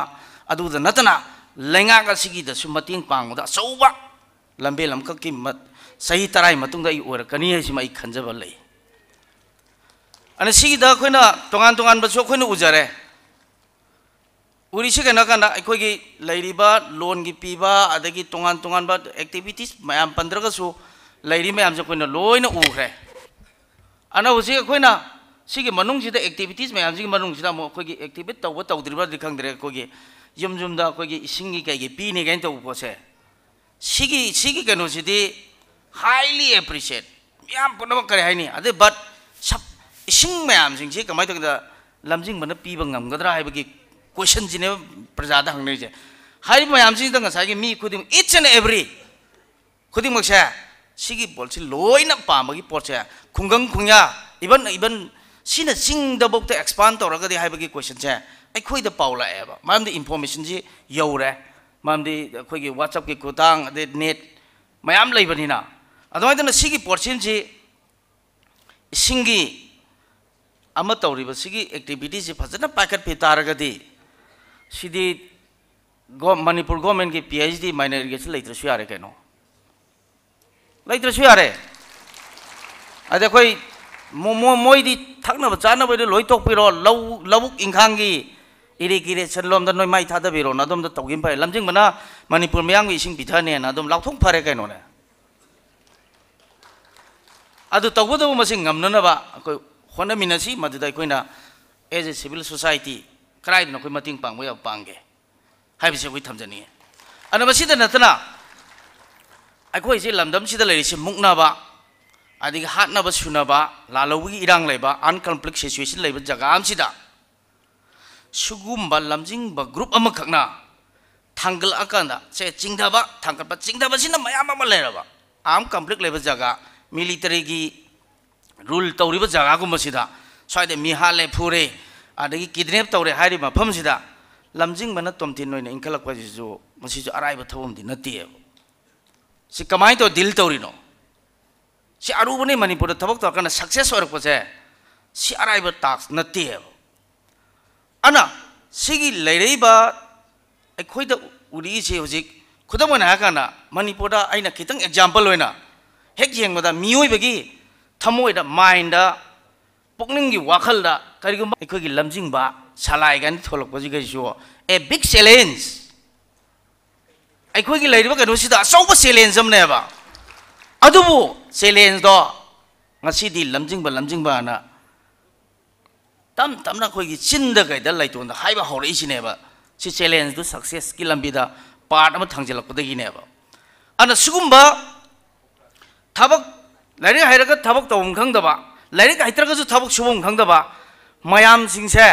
ꯑꯗꯨꯗ ꯅꯠꯇꯅ ꯂꯩꯉꯥꯛ ꯑꯁꯤꯒꯤꯗꯁꯨ ꯃꯇꯦꯡ ꯄꯥꯡꯕꯗ ꯑꯆꯧꯕ ꯂꯝꯕꯦꯜ ꯑꯃꯈꯛꯀꯤ ꯃ-, ꯆꯍꯤ ꯇꯔꯥꯒꯤ ꯃꯇꯨꯡꯗ ꯑꯩ ꯑꯣꯏꯔꯛꯀꯅꯤ ꯍꯥꯏꯁꯤꯃ ꯑꯩ ꯈꯟꯖꯕ ꯂꯩ꯫ ꯑꯗꯨꯅ ꯁꯤꯒꯤꯗ ꯑꯩꯈꯣꯏꯅ ꯇꯣꯉꯥꯟ ꯇꯣꯉꯥꯟꯕꯁꯨ ꯑꯩꯈꯣꯏꯅ ꯎꯖꯔꯦ꯫ ꯎꯔꯤꯁꯤ ꯀꯩꯅꯣ ꯀꯥꯟꯗ ꯑꯩꯈꯣꯏꯒꯤ ꯂꯩꯔꯤꯕ ꯂꯣꯟꯒꯤ ꯄꯤꯕ, ꯑꯗꯒꯤ ꯇꯣꯉꯥꯟ ꯇꯣꯉꯥꯟꯕ ꯑꯦꯛꯇꯤꯚꯤꯇꯤꯁ ꯃꯌꯥꯝ ꯄꯟꯗ꯭ꯔꯒꯁꯨ ꯂꯩꯔꯤ ꯃꯌꯥꯝꯁꯦ ꯑꯩꯈꯣꯏꯅ ꯂꯣꯏꯅ ꯎꯈ꯭ꯔꯦ꯫ ꯑꯗꯨꯅ ꯍꯧꯖꯤꯛ ꯑꯩꯈꯣꯏꯅ ꯁꯤꯒꯤ ꯃꯅꯨꯡꯁꯤꯗ, ꯑꯦꯛꯇꯤꯚꯤꯇꯤꯁ ꯃꯌꯥꯝꯁꯤꯒꯤ ꯃꯅꯨꯡꯁꯤꯗ ꯑꯃꯨꯛ ꯑꯩꯈꯣꯏꯒꯤ ꯑꯦꯛꯇꯤꯚꯦꯠ ꯇꯧꯕ ꯇꯧꯗ꯭ꯔꯤꯕ꯭ꯔꯥꯗꯤ ꯈꯪꯗ꯭ꯔꯦ, ꯑꯩꯈꯣꯏꯒꯤ ꯌꯨꯝ ꯌꯨꯝꯗ ꯑꯩꯈꯣꯏꯒꯤ ꯏꯁꯤꯡꯒꯤ ꯀꯩꯒꯤ ꯄꯤꯅꯤ ꯀꯥꯏꯅ ꯇꯧꯕ ꯄꯣꯠꯁꯦ, ꯁꯤꯒꯤ, ꯁꯤꯒꯤ ꯀꯩꯅꯣꯁꯤꯗꯤ highly appreciate, ꯃꯤꯌꯥꯝ ꯄꯨꯝꯅꯃꯛ ꯀꯔꯤ ꯍꯥꯏꯅꯤ, ꯑꯗꯩ but ꯁꯞ-, ꯏꯁꯤꯡ ꯃꯌꯥꯝꯁꯤꯡꯁꯤ ꯀꯃꯥꯏꯅ ꯇꯧꯒꯦꯗ ꯂꯝꯖꯤꯡꯕꯅ ꯄꯤꯕ ꯉꯝꯒꯗ꯭ꯔꯥ ꯍꯥꯏꯕꯒꯤ ꯀꯣꯏꯁꯟꯁꯤꯅꯦꯕ ꯄ꯭ꯔꯖꯥꯗ ꯍꯪꯅꯔꯤꯁꯦ꯫ ꯍꯥꯏꯔꯤꯕ ꯃꯌꯥꯝꯁꯤꯗ ꯉꯁꯥꯏꯒꯤ ꯃꯤ ꯈꯨꯗꯤꯡꯃꯛ, each and every ꯈꯨꯗꯤꯡꯃꯛꯁꯦ ꯁꯤꯒꯤ ꯄꯣꯠꯁꯤ ꯂꯣꯏꯅ ꯄꯥꯝꯕꯒꯤ ꯄꯣꯠꯁꯦ, ꯈꯨꯡꯒꯪ ꯈꯨꯟꯌꯥ, even, even ꯁꯤꯅ ꯆꯤꯡꯗꯐꯥꯎꯗ ꯑꯦꯛꯁꯄꯥꯟ ꯇꯧꯔꯒꯗꯤ ꯍꯥꯏꯕꯒꯤ ꯀꯣꯏꯁꯟꯁꯦ ꯑꯩꯈꯣꯏꯗ ꯄꯥꯎ ꯂꯥꯛꯑꯦꯕ꯫ ꯃꯔꯝꯗꯤ ꯏꯟꯐꯣꯔꯃꯦꯁꯟꯁꯤ ꯌꯧꯔꯦ, ꯃꯔꯝꯗꯤ ꯑꯩꯈꯣꯏꯒꯤ ꯋꯥꯆꯞꯀꯤ ꯈꯨꯠꯊꯥꯡ, ꯑꯗꯩ ꯅꯦꯠ ꯃꯌꯥꯝ ꯂꯩꯕꯅꯤꯅ꯫ ꯑꯗꯨꯃꯥꯏꯅ ꯇꯧꯅ ꯁꯤꯒꯤ ꯄꯣꯔꯁꯟꯁꯤ, ꯏꯁꯤꯡꯒꯤ ꯑꯃ ꯇꯧꯔꯤꯕ ꯁꯤꯒꯤ ꯑꯦꯛꯇꯤꯚꯤꯇꯤꯁꯤ ꯐꯖꯅ ꯄꯥꯏꯈꯠꯄꯤ ꯇꯥꯔꯒꯗꯤ ꯁꯤꯗꯤ ꯒꯣ-, ꯃꯅꯤꯄꯨꯔ ꯒꯣꯔꯃꯦꯟꯒꯤ P H D minor irrigation ꯂꯩꯇ꯭ꯔꯁꯨ ꯌꯥꯔꯦ ꯀꯩꯅꯣ꯫ ꯂꯩꯇ꯭ꯔꯁꯨ ꯌꯥꯔꯦ꯫ ꯑꯗ ꯑꯩꯈꯣꯏ ꯃꯣ-, ꯃꯣ-, ꯃꯣꯏꯗꯤ ꯊꯛꯅꯕ ꯆꯥꯅꯕꯗꯤ ꯂꯣꯏ ꯇꯣꯛꯄꯤꯔꯣ, ꯂꯧ-, ꯂꯧꯕꯨꯛ ꯏꯪꯈꯥꯡꯒꯤ ꯏꯔꯤꯒꯦꯁꯟ ꯂꯣꯝꯗ ꯅꯣꯏ ꯃꯥꯏ ꯊꯥꯗꯕꯤꯔꯣꯅ ꯑꯗꯣꯝꯗ ꯇꯧꯈꯤꯕ ꯐꯔꯦ꯫ ꯂꯝꯖꯤꯡꯕꯅ ꯃꯅꯤꯄꯨꯔ ꯃꯤꯌꯥꯝꯒꯤ ꯏꯁꯤꯡ ꯄꯤꯊꯅꯦꯅ ꯑꯗꯨꯝ ꯂꯥꯎꯊꯣꯛ ꯐꯔꯦ ꯀꯩꯅꯣꯅꯦ꯫ ꯑꯗꯨ ꯇꯧꯒꯗꯕ ꯃꯁꯤ ꯉꯝꯅꯅꯕ ꯑꯩꯈꯣꯏ ꯍꯣꯠꯅꯃꯤꯟꯅꯁꯤ꯫ ꯃꯗꯨꯗ ꯑꯩꯈꯣꯏꯅ as a civil society ꯀꯗꯥꯏꯗꯅꯣ ꯑꯩꯈꯣꯏ ꯃꯇꯦꯡ ꯄꯥꯡꯕ ꯌꯥꯕ ꯄꯥꯡꯒꯦ ꯍꯥꯏꯕꯁꯤ ꯑꯩꯈꯣꯏ ꯊꯝꯖꯅꯤꯡꯉꯤ꯫ ꯑꯗꯨꯅ ꯃꯁꯤꯗ ꯅꯠꯇꯅ ꯑꯩꯈꯣꯏꯁꯤ ꯂꯝꯗꯝꯁꯤꯗ ꯂꯩꯔꯤꯁꯤ ꯃꯨꯛꯅꯕ, ꯑꯗꯒꯤ ꯍꯥꯠꯅꯕ ꯁꯨꯅꯕ, ꯂꯥꯜꯍꯧꯕꯒꯤ ꯏꯔꯥꯡ ꯂꯩꯕ, unconflict situation ꯂꯩꯕ ꯖꯒꯥ ꯑꯃꯁꯤꯗ ꯁꯤꯒꯨꯝꯕ ꯂꯝꯖꯤꯡꯕ group ꯑꯃꯈꯛꯅ ꯊꯥꯡꯒꯠꯂꯛꯑꯀꯥꯟꯗ, ꯁꯦ, ꯆꯤꯡꯊꯕ, ꯊꯥꯡꯒꯠꯄ, ꯆꯤꯡꯊꯕꯁꯤꯅ ꯃꯌꯥꯝ ꯑꯃ ꯂꯩꯔꯕ, armed conflict ꯂꯩꯕ ꯖꯒꯥ, militaryꯒꯤ rule ꯇꯧꯔꯤꯕ ꯖꯒꯥꯒꯨꯝꯕꯁꯤꯗ ꯁ꯭ꯋꯥꯏꯗ ꯃꯤ ꯍꯥꯠꯂꯦ, ꯐꯨꯔꯦ, ꯑꯗꯒꯤ kidnap ꯇꯧꯔꯦ ꯍꯥꯏꯔꯤꯕ ꯃꯐꯝꯁꯤꯗ ꯂꯝꯖꯤꯡꯕꯅ ꯇꯣꯝꯊꯤꯟ ꯑꯣꯏꯅ ꯏꯟꯈꯠꯂꯛꯄꯁꯤꯁꯨ, ꯃꯁꯤꯁꯨ ꯑꯔꯥꯏꯕ ꯊꯕꯛ ꯑꯃꯗꯤ ꯅꯠꯇꯦꯕ꯫ ꯁꯤ ꯀꯃꯥꯏꯅ ꯇꯧꯔ deal ꯇꯧꯔꯤꯅꯣ? ꯁꯤ ꯑꯔꯨꯕꯅꯤ꯫ ꯃꯅꯤꯄꯨꯔꯗ ꯊꯕꯛ ꯇꯧꯔꯀꯥꯟꯗ success ꯑꯣꯏꯔꯛꯄꯁꯦ ꯁꯤ ꯑꯔꯥꯏꯕ task ꯅꯠꯇꯦꯕ꯫ ꯑꯗꯨꯅ ꯁꯤꯒꯤ ꯂꯩꯔꯛꯏꯕ ꯑꯩꯈꯣꯏꯗ ꯎꯔꯤꯁꯦ ꯍꯧꯖꯤꯛ, ꯈꯨꯗꯝ ꯑꯣꯏꯅ ꯍꯥꯏꯔꯀꯥꯟꯗ, ꯃꯅꯤꯄꯨꯔꯗ ꯑꯩꯅ ꯈꯤꯇꯪ example ꯑꯣꯏꯅ ꯍꯦꯛ ꯌꯦꯡꯕꯗ, ꯃꯤꯑꯣꯏꯕꯒꯤ ꯊꯃꯣꯏꯗ, mindꯗ, ꯄꯨꯛꯅꯤꯡꯒꯤ ꯋꯥꯈꯜꯗ ꯀꯔꯤꯒꯨꯝꯕ ꯑꯩꯈꯣꯏꯒꯤ ꯂꯝꯖꯤꯡꯕ, ꯁꯂꯥꯏ ꯀꯥꯏꯅ ꯊꯣꯛꯂꯛꯄꯁꯤꯒꯩꯁꯨ a big challenge꯫ ꯑꯩꯈꯣꯏꯒꯤ ꯂꯩꯔꯤꯕ ꯀꯩꯅꯣꯁꯤꯗ ꯑꯆꯧꯕ challenge ꯑꯃꯅꯦꯕ꯫ ꯑꯗꯨꯕꯨ challengeꯗꯣ ꯉꯁꯤꯗꯤ ꯂꯝꯖꯤꯡꯕ, ꯂꯝꯖꯤꯡꯕꯅ ꯇꯞ ꯇꯞꯅ ꯑꯩꯈꯣꯏꯒꯤ ꯆꯤꯟꯗ ꯀꯩꯗ ꯂꯩꯇꯣꯟꯗ ꯍꯥꯏꯕ ꯍꯧꯔꯛꯏꯁꯤꯅꯦꯕ꯫ ꯁꯤ challengeꯗꯨ successꯀꯤ ꯂꯝꯕꯤꯗ part ꯑꯃ ꯊꯥꯡꯖꯤꯜꯂꯛꯄꯗꯒꯤꯅꯦꯕ꯫ ꯑꯗꯨꯅ ꯁꯤꯒꯨꯝꯕ ꯊꯕꯛ, ꯂꯥꯏꯔꯤꯛ ꯍꯩꯔꯒ ꯊꯕꯛ ꯇꯧꯐꯝ ꯈꯪꯗꯕ, ꯂꯥꯏꯔꯤꯛ ꯍꯩꯇ꯭ꯔꯒꯁꯨ ꯊꯕꯛ ꯁꯨꯐꯝ ꯈꯪꯗꯕ ꯃꯌꯥꯝꯁꯤꯡꯁꯦ,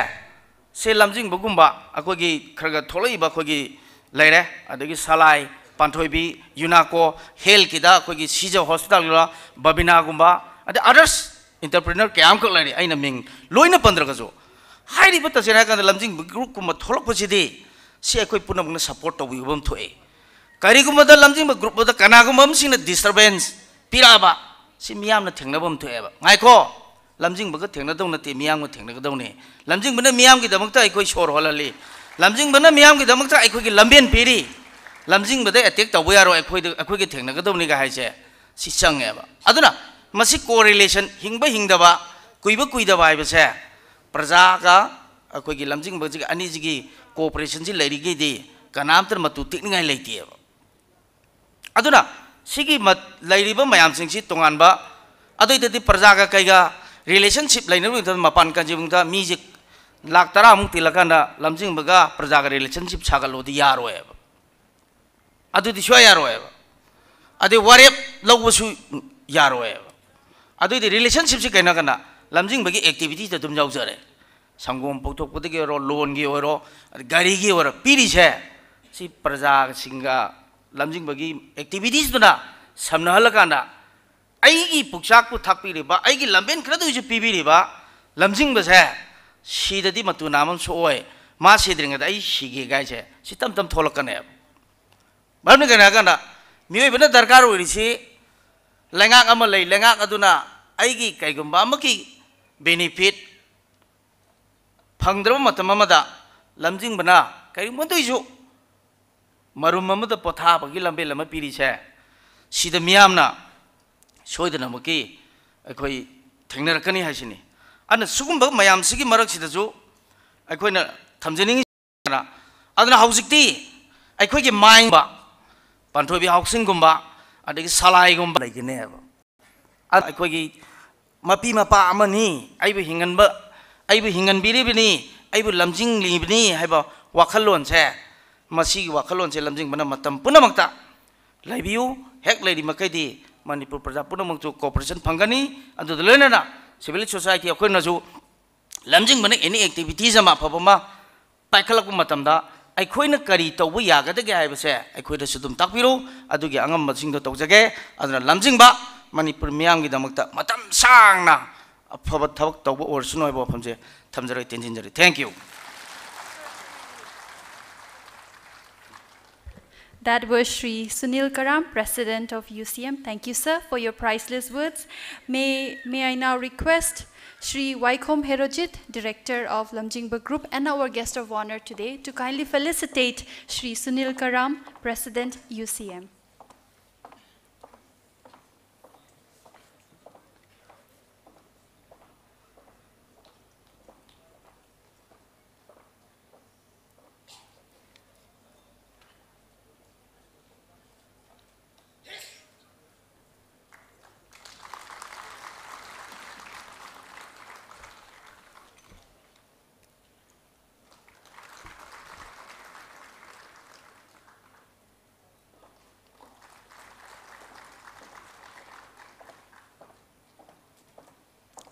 ꯁꯦ ꯂꯝꯖꯤꯡꯕꯒꯨꯝꯕ ꯑꯩꯈꯣꯏꯒꯤ ꯈꯔ ꯈꯔ ꯊꯣꯛꯂꯛꯏꯕ ꯑꯩꯈꯣꯏꯒꯤ ꯂꯩꯔꯦ, ꯑꯗꯒꯤ ꯁꯂꯥꯏ, ꯄꯥꯟꯊꯣꯏꯕꯤ, UNACO, healthꯀꯤꯗ ꯑꯩꯈꯣꯏꯒꯤ ꯁꯤꯖ hospitalꯒꯨꯝꯕ, ꯕꯕꯤꯅꯥꯒꯨꯝꯕ, ꯑꯗꯩ others entrepreneur ꯀꯌꯥ ꯑꯃꯈꯛ ꯂꯩꯔꯤ, ꯑꯩꯅ ꯃꯤꯡ ꯂꯣꯏꯅ ꯄꯟꯗ꯭ꯔꯒꯁꯨ꯫ ꯍꯥꯏꯔꯤꯕ, ꯇꯁꯦꯡꯅ ꯍꯥꯏꯔꯀꯥꯟꯗ, ꯂꯝꯖꯤꯡꯕ groupꯀꯨꯝꯕ ꯊꯣꯛꯂꯛꯄꯁꯤꯗꯤ ꯁꯤ ꯑꯩꯈꯣꯏ ꯄꯨꯝꯅꯃꯛꯅ support ꯇꯧꯕꯤꯕ ꯑꯃ ꯊꯣꯛꯑꯦ꯫ ꯀꯔꯤꯒꯨꯝꯕꯗ ꯂꯝꯖꯤꯡꯕ groupꯇ ꯀꯅꯥꯒꯨꯝꯕ ꯑꯃꯁꯤꯡꯅ disturbance ꯄꯤꯔꯛꯑꯕ, ꯁꯤ ꯃꯤꯌꯥꯝꯅ ꯊꯦꯡꯅꯕ ꯑꯃ ꯊꯣꯛꯑꯦꯕ꯫ ꯉꯥꯏꯈꯣ, ꯂꯝꯖꯤꯡꯕꯒ ꯊꯦꯡꯅꯗꯧ ꯅꯠꯇꯦ, ꯃꯤꯌꯥꯝꯒ ꯊꯦꯡꯅꯒꯗꯧꯅꯤ꯫ ꯂꯝꯖꯤꯡꯕꯅ ꯃꯤꯌꯥꯝꯒꯤꯗꯃꯛꯇ ꯑꯩꯈꯣꯏ ꯁꯣꯔ ꯍꯣꯜꯍꯜꯂꯤ, ꯂꯝꯖꯤꯡꯕꯅ ꯃꯤꯌꯥꯝꯒꯤꯗꯃꯛꯇ ꯑꯩꯈꯣꯏꯒꯤ ꯂꯝꯕꯦꯟ ꯄꯤꯔꯤ꯫ ꯂꯝꯖꯤꯡꯕꯗ attack ꯇꯧꯕ ꯌꯥꯔꯣꯏ, ꯑꯩꯈꯣꯏꯗ, ꯑꯩꯈꯣꯏꯒ ꯊꯦꯡꯅꯒꯗꯧꯅꯤꯒ ꯍꯥꯏꯁꯦ, ꯁꯤ ꯆꯪꯉꯦꯕ꯫ ꯑꯗꯨꯅ ꯃꯁꯤ correlation, ꯍꯤꯡꯕ ꯍꯤꯡꯗꯕ, ꯀꯨꯏꯕ ꯀꯨꯏꯗꯕ ꯍꯥꯏꯕꯁꯦ, ꯄ꯭ꯔꯖꯥꯒ ꯑꯩꯈꯣꯏꯒꯤ ꯂꯝꯖꯤꯡꯕꯁꯤꯒ ꯑꯅꯤꯁꯤꯒꯤ cooperation ꯁꯤ ꯂꯩꯔꯤꯈꯩꯗꯤ ꯀꯅꯥꯝꯇꯅ ꯃꯇꯨ ꯇꯦꯛꯅꯤꯡꯉꯥꯏ ꯂꯩꯇꯦꯕ꯫ ꯑꯗꯨꯅ ꯁꯤꯒꯤ ꯃ-, ꯂꯩꯔꯤꯕ ꯃꯌꯥꯝꯁꯤꯡꯁꯤ ꯇꯣꯉꯥꯟꯕ, ꯑꯗꯨꯏꯗꯗꯤ ꯄ꯭ꯔꯖꯥꯒ ꯀꯩꯒ relationship ꯂꯩꯅꯔꯨꯕ ꯃꯇꯝꯗ, ꯃꯄꯥꯟ countryꯐꯥꯎꯗ ꯃꯤꯁꯦ ꯂꯥꯛ ꯇꯔꯥꯃꯨꯛ ꯇꯤꯜꯂꯀꯥꯟꯗ ꯂꯝꯖꯤꯡꯕꯒ ꯄ꯭ꯔꯖꯥꯒ ꯔꯤꯂꯦꯁꯟꯁꯤꯞ ꯁꯥꯒꯠꯂꯣꯗꯤ ꯌꯥꯔꯣꯏꯕ꯫ ꯑꯗꯨꯗꯤ ꯁꯨꯡꯌꯥ ꯌꯥꯔꯣꯏꯕ꯫ ꯑꯗꯩ ꯋꯥꯔꯦꯞ ꯂꯧꯕꯁꯨ ꯌꯥꯔꯣꯏꯕ꯫ ꯑꯗꯨꯏꯗꯤ ꯔꯤꯂꯦꯁꯟꯁꯤꯞꯁꯤ ꯀꯩꯅꯣ ꯀꯅꯥ? ꯂꯝꯖꯤꯡꯕꯒꯤ ꯑꯦꯛꯇꯤꯚꯤꯇꯤꯗ ꯑꯗꯨꯝ ꯌꯥꯎꯖꯔꯦ꯫ ꯁꯪꯒꯣꯝ ꯄꯨꯊꯣꯛꯄꯗꯒꯤ ꯑꯣꯏꯔꯣ, ꯂꯣꯟꯒꯤ ꯑꯣꯏꯔꯣ, ꯑꯗꯩ ꯒꯥꯔꯤꯒꯤ ꯑꯣꯏꯔꯣ, ꯄꯤꯔꯤꯁꯦ ꯁꯤ ꯄ꯭ꯔꯖꯥꯁꯤꯡꯒ ꯂꯝꯖꯤꯡꯕꯒꯤ ꯑꯦꯛꯇꯤꯚꯤꯇꯤꯁꯇꯨꯅ ꯁꯝꯅꯍꯜꯂꯀꯥꯟꯗ ꯑꯩꯒꯤ ꯄꯨꯛꯆꯥꯛꯄꯨ ꯊꯥꯛꯄꯤꯔꯤꯕ, ꯑꯩꯒꯤ ꯂꯝꯕꯦꯟ ꯈꯔꯗ ꯑꯣꯏꯁꯨ ꯄꯤꯕꯤꯔꯤꯕ ꯂꯝꯖꯤꯡꯕꯁꯦ ꯁꯤꯗꯗꯤ ꯃꯇꯨ ꯅꯥꯝ ꯑꯃ ꯁꯣꯛꯑꯣꯏ꯫ ꯃꯥ ꯁꯤꯗ꯭ꯔꯤꯉꯩꯗ ꯑꯩ ꯁꯤꯒꯦ ꯀꯥꯏꯁꯦ ꯁꯤ ꯇꯞ ꯇꯞ ꯊꯣꯛꯂꯛꯀꯅꯦꯕ꯫ ꯃꯔꯝꯗꯤ ꯀꯩꯅꯣ ꯍꯥꯏ ꯀꯥꯟꯗ ꯃꯤꯑꯣꯏꯕꯅ ꯗꯔꯀꯥꯔ ꯑꯣꯏꯔꯤꯁꯤ ꯂꯩꯉꯥꯛ ꯑꯃ ꯂꯩ, ꯂꯩꯉꯥꯛ ꯑꯗꯨꯅ ꯑꯩꯒꯤ ꯀꯩꯒꯨꯝꯕ ꯑꯃꯒꯤ ꯕꯦꯅꯤꯐꯤꯠ ꯐꯪꯗ꯭ꯔꯕ ꯃꯇꯝ ꯑꯃꯗ ꯂꯝꯖꯤꯡꯕꯅ ꯀꯔꯤꯒꯨꯝꯕ ꯑꯗꯨꯏꯁꯨ ꯃꯔꯨꯝ ꯑꯃꯗ ꯄꯣꯊꯥꯕꯒꯤ ꯂꯝꯕꯦꯜ ꯑꯃ ꯄꯤꯔꯤꯁꯦ ꯁꯤꯗ ꯃꯤꯌꯥꯝꯅ ꯁꯣꯏꯗꯅꯃꯛꯀꯤ ꯑꯩꯈꯣꯏ ꯊꯦꯡꯅꯔꯛꯀꯅꯤ ꯍꯥꯏꯁꯤꯅꯤ꯫ ꯑꯗꯨꯅ ꯁꯤꯒꯨꯝꯕ ꯃꯌꯥꯝꯁꯤꯒꯤ ꯃꯔꯛꯁꯤꯗꯁꯨ ꯑꯩꯈꯣꯏꯅ ꯊꯝꯖꯅꯤꯡꯉꯤ꯫ ꯑꯗꯨꯅ ꯍꯧꯖꯤꯛꯇꯤ ꯑꯩꯈꯣꯏꯒꯤ ꯃꯥꯏꯕ ꯄꯥꯟꯊꯣꯏꯕꯤ ꯍꯥꯎꯁꯤꯡꯒꯨꯝꯕ ꯑꯗꯒꯤ ꯁꯂꯥꯏꯒꯨꯝꯕ ꯂꯩꯒꯅꯦꯕ꯫ ꯑꯗꯨꯅ ꯑꯩꯈꯣꯏꯒꯤ ꯃꯄꯤ ꯃꯄꯥ ꯑꯃꯅꯤ, ꯑꯩꯕꯨ ꯍꯤꯡꯍꯟꯕ, ꯑꯩꯕꯨ ꯍꯤꯡꯍꯟꯕꯤꯔꯤꯕꯅꯤ, ꯑꯩꯕꯨ ꯂꯝꯖꯤꯡꯂꯤꯕꯅꯤ ꯍꯥꯏꯕ ꯋꯥꯈꯜꯂꯣꯟꯁꯦ, ꯃꯁꯤꯒꯤ ꯋꯥꯈꯜꯂꯣꯟꯁꯦ ꯂꯝꯖꯤꯡꯕꯅ ꯃꯇꯝ ꯄꯨꯝꯅꯃꯛꯇ ꯂꯩꯕꯤꯌꯨ꯫ ꯍꯦꯛ ꯂꯩꯔꯤ ꯃꯈꯩꯗꯤ ꯃꯅꯤꯄꯨꯔ ꯄ꯭ꯔꯖꯥ ꯄꯨꯝꯅꯃꯛꯁꯨ ꯀꯣꯑꯣꯄꯔꯦꯁꯟ ꯐꯪꯒꯅꯤ꯫ ꯑꯗꯨꯗ ꯂꯣꯏꯅꯅ ꯁꯤꯚꯤꯜ ꯁꯣꯁꯥꯏꯇꯤ ꯑꯩꯈꯣꯏꯅꯁꯨ ꯂꯝꯖꯤꯡꯕꯅ ꯑꯦꯅꯤ ꯑꯦꯛꯇꯤꯚꯤꯇꯤꯁ ꯑꯃ ꯑꯐꯕ ꯑꯃ ꯄꯥꯏꯈꯠꯂꯛꯄ ꯃꯇꯝꯗ ꯑꯩꯈꯣꯏꯅ ꯀꯔꯤ ꯇꯧꯕ ꯌꯥꯒꯗꯒꯦ ꯍꯥꯏꯕꯁꯦ ꯑꯩꯈꯣꯏꯗꯁꯨ ꯑꯗꯨꯝ ꯇꯥꯛꯄꯤꯔꯣ꯫ ꯑꯗꯨꯒꯤ ꯑꯉꯝꯕꯁꯤꯡꯗꯣ ꯇꯧꯖꯒꯦ꯫ ꯑꯗꯨꯅ ꯂꯝꯖꯤꯡꯕ ꯃꯅꯤꯄꯨꯔ ꯃꯤꯌꯥꯝꯒꯤꯗꯃꯛꯇ ꯃꯇꯝ ꯁꯥꯡꯅ ꯑꯐꯕ ꯊꯕꯛ ꯇꯧꯕ ꯑꯣꯏꯔꯁꯅꯨ ꯍꯥꯏꯕ ꯋꯥꯐꯝꯁꯦ ꯊꯝꯖꯔꯒ ꯇꯦꯟꯁꯤꯟꯖꯔꯤ꯫ Thank you. That was Shri Sunil Karam, President of U C M. Thank you, sir, for your priceless words. May, may I now request Shri Waikhom Herojit, Director of Lamjingba Group and our guest of honor today, to kindly felicitate Shri Sunil Karam, President, U C M.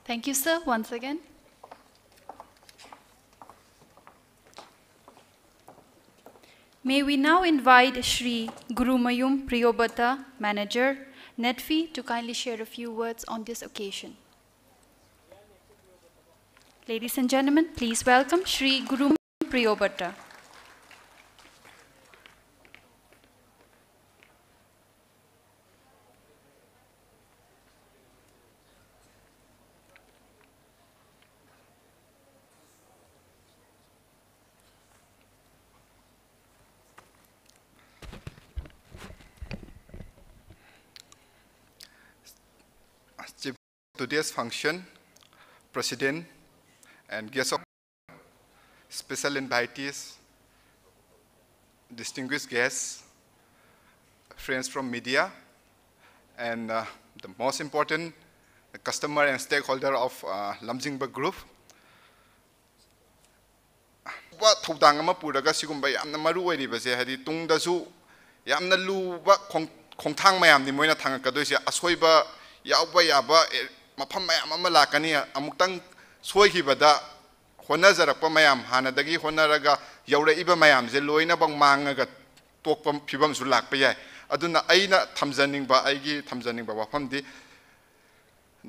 Thank you, sir, once again. May we now invite Shri Gurumayum Priyobata, Manager, NEDFI, to kindly share a few words on this occasion. Ladies and gentlemen, please welcome Shri Gurumayum Priyobata. Chief, today's function, President and guests of, special invitees, distinguished guests, friends from media, and, uh, the most important, the customer and stakeholder of, uh, Lamjingba Group. ꯊꯧꯗꯥꯡ ꯑꯃ ꯄꯨꯔꯒ ꯁꯤꯒꯨꯝꯕ ꯌꯥꯝꯅ ꯃꯔꯨ ꯑꯣꯏꯔꯤꯕꯁꯦ, ꯍꯥꯏꯗꯤ ꯇꯨꯡꯗꯁꯨ ꯌꯥꯝꯅ ꯂꯨꯕ ꯈꯣꯡ-, ꯈꯣꯡꯊꯥꯡ ꯃꯌꯥꯝꯅꯤ ꯃꯣꯏꯅ ꯊꯥꯡꯉꯛꯀꯗꯣꯏꯁꯦ꯫ ꯑꯁꯣꯏꯕ ꯌꯥꯎꯕ ꯌꯥꯕ, ꯑꯦ, ꯃꯐꯝ ꯃꯌꯥꯝ ꯑꯃ ꯂꯥꯛꯀꯅꯤ꯫ ꯑꯃꯨꯛꯇꯪ ꯁꯣꯏꯈꯤꯕꯗ ꯍꯣꯠꯅꯖꯔꯛꯄ ꯃꯌꯥꯝ, ꯍꯥꯟꯅꯗꯒꯤ ꯍꯣꯠꯅꯔꯒ ꯌꯧꯔꯛꯏꯕ ꯃꯌꯥꯝꯁꯦ ꯂꯣꯏꯅꯃꯛ ꯃꯥꯡꯉꯒ ꯇꯣꯛꯄ ꯐꯤꯕꯝꯁꯨ ꯂꯥꯛꯄ ꯌꯥꯏ꯫ ꯑꯗꯨꯅ ꯑꯩꯅ ꯊꯝꯖꯅꯤꯡꯕ, ꯑꯩꯒꯤ ꯊꯝꯖꯅꯤꯡꯕ ꯋꯥꯐꯝꯗꯤ,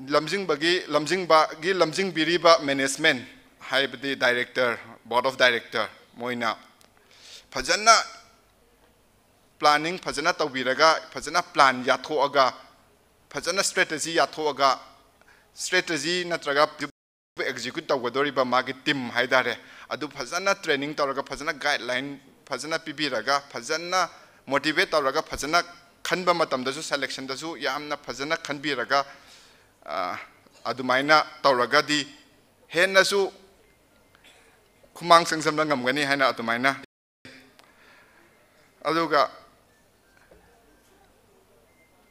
ꯂꯝꯖꯤꯡꯕꯒꯤ, ꯂꯝꯖꯤꯡꯕꯒꯤ ꯂꯝꯖꯤꯡꯕꯤꯔꯤꯕ management, ꯍꯥꯏꯕꯗꯤ director, board of director, ꯃꯣꯏꯅ ꯐꯖꯅ planning ꯐꯖꯅ ꯇꯧꯕꯤꯔꯒ, ꯐꯖꯅ plan ꯌꯥꯊꯣꯛꯑꯒ, ꯐꯖꯅ strategy ꯌꯥꯊꯣꯛꯑꯒ, strategy ꯅꯠꯇ꯭ꯔꯒ execute ꯇꯧꯒꯗꯧꯔꯤꯕ ꯃꯥꯒꯤ team ꯍꯥꯏꯇꯥꯔꯦ, ꯑꯗꯨ ꯐꯖꯅ training ꯇꯧꯔꯒ, ꯐꯖꯅ guideline ꯐꯖꯅ ꯄꯤꯕꯤꯔꯒ, ꯐꯖꯅ motivate ꯇꯧꯔꯒ, ꯐꯖꯅ ꯈꯟꯕ ꯃꯇꯝꯗꯁꯨ, selectionꯗꯁꯨ ꯌꯥꯝꯅ ꯐꯖꯅ ꯈꯟꯕꯤꯔꯒ, ꯑ, ꯑꯗꯨꯃꯥꯏꯅ ꯇꯧꯔꯒꯗꯤ ꯍꯦꯟꯅꯁꯨ ꯈꯨꯃꯥꯡ ꯆꯪꯁꯤꯟꯕ ꯉꯝꯒꯅꯤ ꯍꯥꯏꯅ ꯑꯗꯨꯃꯥꯏꯅ꯫ ꯑꯗꯨꯒ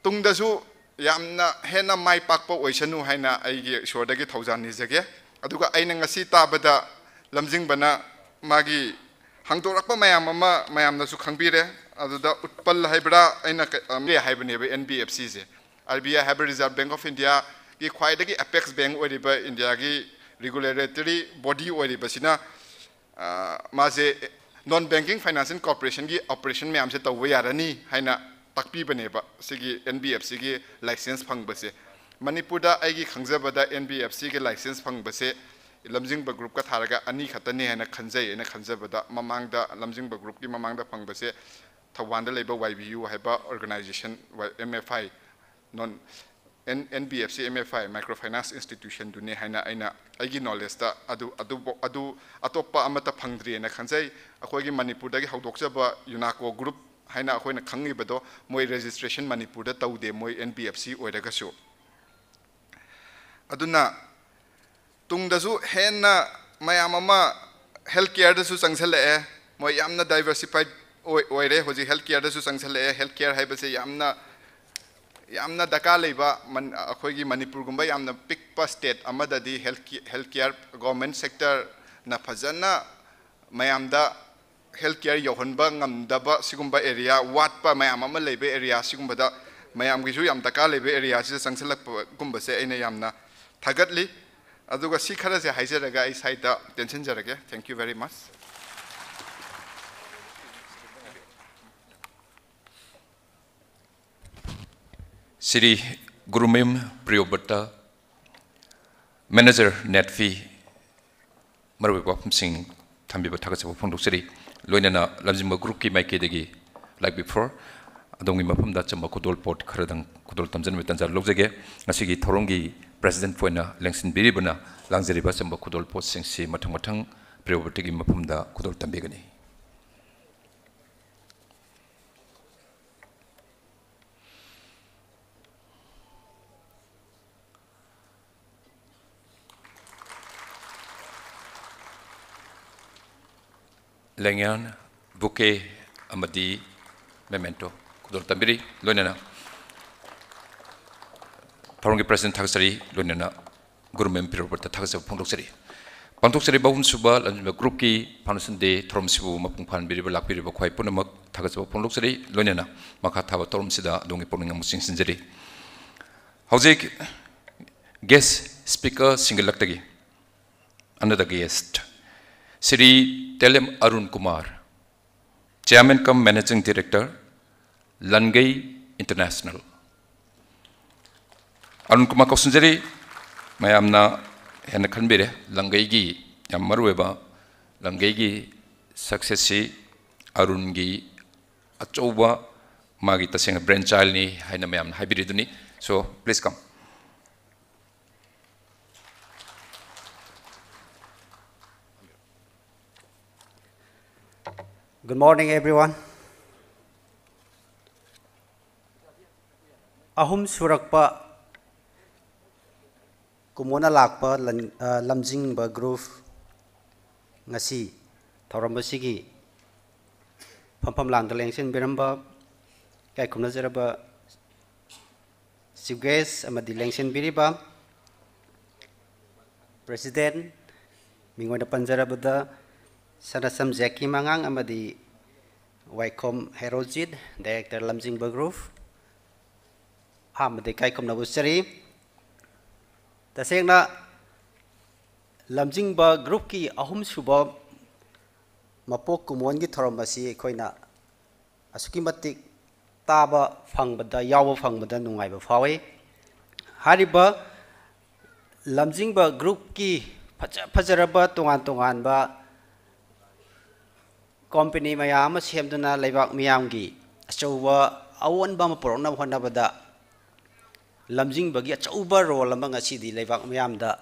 ꯇꯨꯡꯗꯁꯨ ꯌꯥꯝꯅ ꯍꯦꯟꯅ ꯃꯥꯏ ꯄꯥꯛꯄ ꯑꯣꯏꯁꯅꯨ ꯍꯥꯏꯅ ꯑꯩꯒꯤ ꯏꯁꯣꯔꯗꯒꯤ ꯊꯧꯖꯥꯜ ꯅꯤꯖꯒꯦ꯫ ꯑꯗꯨꯒ ꯑꯩꯅ ꯉꯁꯤ ꯇꯥꯕꯗ ꯂꯝꯖꯤꯡꯕꯅ ꯃꯥꯒꯤ ꯍꯥꯡꯗꯣꯔꯛꯄ ꯃꯌꯥꯝ ꯑꯃ ꯃꯌꯥꯝꯅꯁꯨ ꯈꯪꯕꯤꯔꯦ꯫ ꯑꯗꯨꯗ ꯎꯠꯄꯜ ꯍꯥꯏꯕ꯭ꯔꯥ, ꯑꯩꯅ ꯀ-, ꯑ, ꯍꯥꯏꯕꯅꯦꯕ, NBFCꯁꯦ꯫ RBI ꯍꯥꯏꯕ Reserve Bank of India ꯀꯤ ꯈ꯭ꯋꯥꯏꯗꯒꯤ ꯑꯦꯄꯦꯛꯁ ꯕꯦꯡꯛ ꯑꯣꯏꯔꯤꯕ ꯏꯟꯗꯤꯌꯥꯒꯤ ꯔꯤꯒꯨꯂꯦꯇꯔꯤ ꯕꯣꯗꯤ ꯑꯣꯏꯔꯤꯕꯁꯤꯅ, ꯑ, ꯃꯥꯁꯦ ꯅꯣꯟ ꯕꯦꯡꯀꯤꯡ ꯐꯥꯏꯅꯥꯟꯁꯤꯌꯦꯜ ꯀꯣꯔꯄꯣꯔꯦꯁꯟꯒꯤ ꯑꯣꯄꯔꯦꯁꯟ ꯃꯌꯥꯝꯁꯦ ꯇꯧꯕ ꯌꯥꯔꯅꯤ ꯍꯥꯏꯅ ꯇꯥꯛꯄꯤꯕꯅꯦꯕ, ꯁꯤꯒꯤ ꯑꯦꯟ ꯕꯤ ꯑꯦꯐ ꯁꯤꯒꯤ ꯂꯥꯏꯁꯦꯟꯁ ꯐꯪꯕꯁꯦ꯫ ꯃꯅꯤꯄꯨꯔꯗ ꯑꯩꯒꯤ ꯈꯪꯖꯕꯗ ꯑꯦꯟ ꯕꯤ ꯑꯦꯐ ꯁꯤꯒꯤ ꯂꯥꯏꯁꯦꯟꯁ ꯐꯪꯕꯁꯦ ꯂꯝꯖꯤꯡꯕ ꯒ꯭ꯔꯨꯞꯀ ꯊꯥꯔꯒ ꯑꯅꯤ ꯈꯛꯇꯅꯤ ꯍꯥꯏꯅ ꯈꯟꯖꯩ꯫ ꯑꯩꯅ ꯈꯟꯖꯕꯗ, ꯃꯃꯥꯡꯗ ꯂꯝꯖꯤꯡꯕ ꯒ꯭ꯔꯨꯞꯀꯤ ꯃꯃꯥꯡꯗ ꯐꯪꯕꯁꯦ ꯊꯧꯕꯥꯜꯗ ꯂꯩꯕ ꯋꯥꯏ ꯕꯤ ꯌꯨ ꯍꯥꯏꯕ organisation, Y-, M F I, non, N-, N B F C, M F I, micro finance ꯏꯟꯁꯇꯤꯇ꯭ꯌꯨꯁꯟꯗꯨꯅꯤ ꯍꯥꯏꯅ ꯑꯩꯅ, ꯑꯩꯒꯤ ꯅꯣꯂꯦꯖꯇ ꯑꯗꯨ, ꯑꯗꯨꯕꯨ, ꯑꯗꯨ ꯑꯇꯣꯞꯄ ꯑꯃꯠꯇ ꯐꯪꯗ꯭ꯔꯤꯑꯅ ꯈꯟꯖꯩ꯫ ꯑꯩꯈꯣꯏꯒꯤ ꯃꯅꯤꯄꯨꯔꯗꯒꯤ ꯍꯧꯗꯣꯛꯆꯕ ꯌꯨꯅꯥꯀꯣ ꯒ꯭ꯔꯨꯞ ꯍꯥꯏꯅ ꯑꯩꯈꯣꯏꯅ ꯈꯪꯉꯤꯕꯗꯣ, ꯃꯣꯏ ꯔꯦꯖꯤꯁꯇ꯭ꯔꯦꯁꯟ ꯃꯅꯤꯄꯨꯔꯗ ꯇꯧꯗꯦ, ꯃꯣꯏ ꯑꯦꯟ ꯕꯤ ꯑꯦꯐ ꯁꯤ ꯑꯣꯏꯔꯒꯁꯨ꯫ ꯑꯗꯨꯅ ꯇꯨꯡꯗꯁꯨ ꯍꯦꯟꯅ ꯃꯌꯥꯝ ꯑꯃ ꯍꯦꯜꯊ ꯀꯤꯌꯔꯗꯁꯨ ꯆꯪꯁꯜꯂꯛꯑꯦ꯫ ꯃꯣꯏ ꯌꯥꯝꯅ ꯗꯥꯏꯕꯔꯁꯤꯐꯥꯏꯠ ꯑꯣꯏ-, ꯑꯣꯏꯔꯦ꯫ ꯍꯧꯖꯤꯛ ꯍꯦꯜꯊ ꯀꯤꯌꯔꯗꯁꯨ ꯆꯪꯁꯜꯂꯛꯑꯦ꯫ ꯍꯦꯜꯊ ꯀꯤꯌꯔ ꯍꯥꯏꯕꯁꯦ ꯌꯥꯝꯅ, ꯌꯥꯝꯅ ꯗꯔꯀꯥꯔ ꯂꯩꯕ, ꯃꯟ-, ꯑꯩꯈꯣꯏꯒꯤ ꯃꯅꯤꯄꯨꯔꯒꯨꯝꯕ ꯌꯥꯝꯅ ꯄꯤꯛꯄ ꯁ꯭ꯇꯦꯠ ꯑꯃꯗꯗꯤ ꯍꯦꯜꯊ ꯀꯤ-, ꯍꯦꯜꯊ ꯀꯤꯌꯔ ꯒꯣꯔꯃꯦꯟ ꯁꯦꯛꯇꯔꯅ ꯐꯖꯅ ꯃꯌꯥꯝꯗ ꯍꯦꯜꯊ ꯀꯤꯌꯔ ꯌꯧꯍꯟꯕ ꯉꯝꯗꯕ, ꯁꯤꯒꯨꯝꯕ ꯑꯦꯔꯤꯌꯥ ꯋꯥꯠꯄ ꯃꯌꯥꯝ ꯑꯃ ꯂꯩꯕ ꯑꯦꯔꯤꯌꯥ, ꯁꯤꯒꯨꯝꯕꯗ ꯃꯌꯥꯝꯒꯤꯁꯨ ꯌꯥꯝ ꯗꯔꯀꯥꯔ ꯂꯩꯕ ꯑꯦꯔꯤꯌꯥꯁꯤꯗ ꯆꯪꯁꯤꯜꯂꯛꯄꯒꯨꯝꯕꯁꯦ ꯑꯩꯅ ꯌꯥꯝꯅ ꯊꯥꯒꯠꯂꯤ꯫ ꯑꯗꯨꯒ ꯁꯤ ꯈꯔꯁꯦ ꯍꯥꯏꯖꯔꯒ ꯑꯩ ꯁ꯭ꯋꯥꯏꯗ ꯇꯦꯟꯁꯤꯟꯖꯔꯒꯦ꯫ Thank you very much. Shri Gurumayum Priyobrata, manager NEDFi, ꯃꯔꯨꯑꯣꯏꯕ ꯋꯥꯐꯝꯁꯤꯡ ꯊꯝꯕꯤꯕ ꯊꯥꯒꯠꯆꯕ ꯐꯣꯡꯗꯣꯛꯆꯔꯤ꯫ ꯂꯣꯏꯅꯅ ꯂꯝꯖꯤꯡꯕ ꯒ꯭ꯔꯨꯞꯀꯤ ꯃꯥꯏꯀꯩꯗꯒꯤ, like before, ꯑꯗꯣꯝꯒꯤ ꯃꯐꯝꯗ ꯑꯆꯝꯕ ꯈꯨꯗꯣꯜ ꯄꯣꯠ ꯈꯔꯗꯪ ꯈꯨꯗꯣꯜ ꯇꯝꯖꯅꯕꯒꯤ ꯇꯥꯟꯖꯥ ꯂꯧꯖꯒꯦ꯫ ꯉꯁꯤꯒꯤ ꯊꯧꯔꯝꯒꯤ ꯄ꯭ꯔꯦꯁꯤꯗꯦꯟꯠ ꯑꯣꯏꯅ ꯂꯦꯡꯁꯤꯟꯕꯤꯔꯤꯕꯅ ꯂꯥꯡꯖꯔꯤꯕ ꯑꯆꯝꯕ ꯈꯨꯗꯣꯜ ꯄꯣꯠꯁꯤꯡꯁꯤ ꯃꯊꯪ ꯃꯊꯪ ꯄ꯭ꯔꯤꯌꯣꯕ꯭ꯔꯇꯒꯤ ꯃꯐꯝꯗ ꯈꯨꯗꯣꯜ ꯇꯝꯕꯤꯒꯅꯤ꯫ ꯂꯦꯡꯌꯥꯟ, ꯕꯨꯀꯦ ꯑꯃꯗꯤ ꯃꯦꯃꯦꯟꯇꯣ ꯈꯨꯗꯣꯜ ꯇꯝꯕꯤꯔꯤ꯫ ꯂꯣꯏꯅꯅ ꯊꯧꯔꯝꯒꯤ ꯄ꯭ꯔꯦꯁꯤꯗꯦꯟꯠ ꯊꯥꯒꯠꯆꯔꯤ, ꯂꯣꯏꯅꯅ ꯒꯨꯔꯨꯃꯌꯨꯝ ꯄ꯭ꯔꯤꯌꯣꯕ꯭ꯔꯇ ꯊꯥꯒꯠꯆꯕ ꯐꯣꯡꯗꯣꯛꯆꯔꯤ꯫ ꯄꯥꯡꯊꯣꯛꯆꯔꯤꯕ ꯑꯍꯨꯝꯁꯨꯕ ꯂꯝꯖꯤꯡꯕ ꯒ꯭ꯔꯨꯞꯀꯤ ꯐꯥꯎꯟꯗꯦꯁꯟ ꯗꯦ ꯊꯧꯔꯝꯁꯤꯕꯨ ꯃꯄꯨꯡ ꯐꯥꯍꯟꯕꯤꯔꯤꯕ, ꯂꯥꯛꯄꯤꯔꯤꯕ ꯈ꯭ꯋꯥꯏ ꯄꯨꯝꯅꯃꯛ ꯊꯥꯒꯠꯆꯕ ꯐꯣꯡꯗꯣꯛꯆꯔꯤ꯫ ꯂꯣꯏꯅꯅ ꯃꯈꯥ ꯊꯥꯕ ꯊꯧꯔꯝꯁꯤꯗ ꯑꯗꯣꯝꯒꯤ ꯄꯨꯛꯅꯤꯡ ꯑꯃꯨꯛ ꯆꯤꯡꯁꯤꯟꯖꯔꯤ꯫ ꯍꯧꯖꯤꯛ Guest speaker ꯁꯤꯡꯒꯠꯂꯛꯇꯒꯤ another guest, Shri ꯇꯦꯂꯦꯝ Arun Kumar, Chairman cum Managing Director, ꯂꯟꯒꯩ International꯫ Arun Kumar ꯀꯧꯁꯤꯟꯖꯔꯤ꯫ ꯃꯌꯥꯝꯅ ꯍꯦꯟꯅ ꯈꯟꯕꯤꯔꯦ, ꯂꯪꯒꯩꯒꯤ ꯌꯥꯝ ꯃꯔꯨꯑꯣꯏꯕ ꯂꯪꯒꯩꯒꯤ successꯁꯤ ꯑꯔꯨꯟꯒꯤ ꯑꯆꯧꯕ ꯃꯥꯒꯤ ꯇꯁꯦꯡꯅ brain childꯅꯤ ꯍꯥꯏꯅ ꯃꯌꯥꯝꯅ ꯍꯥꯏꯕꯤꯔꯤꯗꯨꯅꯤ꯫ So, please come. Good morning, everyone. ꯑꯍꯨꯝ ꯁꯨꯔꯛꯄ ꯀꯨꯝꯑꯣꯟꯅ ꯂꯥꯛꯄ ꯂꯟ-, ꯑ, ꯂꯝꯖꯤꯡꯕ group ꯉꯁꯤ ꯊꯧꯔꯝ ꯑꯁꯤꯒꯤ ꯐꯝꯐꯝ ꯂꯥꯡꯗ ꯂꯦꯡꯁꯤꯟꯕꯤꯔꯝꯕ ꯏꯀꯥꯏ ꯈꯨꯝꯅꯖꯔꯕ Chief Guest ꯑꯃꯗꯤ ꯂꯦꯡꯁꯤꯟꯕꯤꯔꯤꯕ President, ꯃꯤꯡ ꯑꯣꯏꯅ ꯄꯟꯖꯔꯕꯗ ꯁꯅꯥꯁꯝ ꯖꯦꯀꯤ ꯃꯉꯥꯡ ꯑꯃꯗꯤ ꯋꯥꯏꯈꯣꯝ ꯍꯦꯔꯣꯖꯤꯠ, Director ꯂꯝꯖꯤꯡꯕ group, ꯑꯍꯥꯟꯕꯗ ꯏꯀꯥꯏ ꯈꯨꯝꯅꯕ ꯎꯠꯆꯔꯤ꯫ ꯇꯁꯦꯡꯅ ꯂꯝꯖꯤꯡꯕ groupꯀꯤ ꯑꯍꯨꯝꯁꯨꯕ ꯃꯄꯣꯛ ꯀꯨꯝꯑꯣꯟꯒꯤ ꯊꯧꯔꯝ ꯑꯁꯤ ꯑꯩꯈꯣꯏꯅ ꯑꯁꯨꯛꯀꯤ ꯃꯇꯤꯛ ꯇꯥꯕ ꯐꯪꯕꯗ, ꯌꯥꯎꯕ ꯐꯪꯕꯗ ꯅꯨꯡꯉꯥꯏꯕ ꯐꯥꯎꯏ꯫ ꯍꯥꯏꯔꯤꯕ ꯂꯝꯖꯤꯡꯕ groupꯀꯤ ꯐꯖ ꯐꯖꯔꯕ ꯇꯣꯉꯥꯟ ꯇꯣꯉꯥꯟꯕ company ꯃꯌꯥꯝ ꯑꯃ ꯁꯦꯝꯗꯨꯅ ꯂꯩꯕꯥꯛ ꯃꯤꯌꯥꯝꯒꯤ ꯑꯆꯧꯕ ꯑꯑꯣꯟꯕ ꯑꯃ ꯄꯨꯔꯛꯅꯕ ꯍꯣꯠꯅꯕꯗ ꯂꯝꯖꯤꯡꯕꯒꯤ ꯑꯆꯧꯕ role ꯑꯃ ꯉꯁꯤꯗꯤ ꯂꯩꯕꯥꯛ ꯃꯤꯌꯥꯝꯗ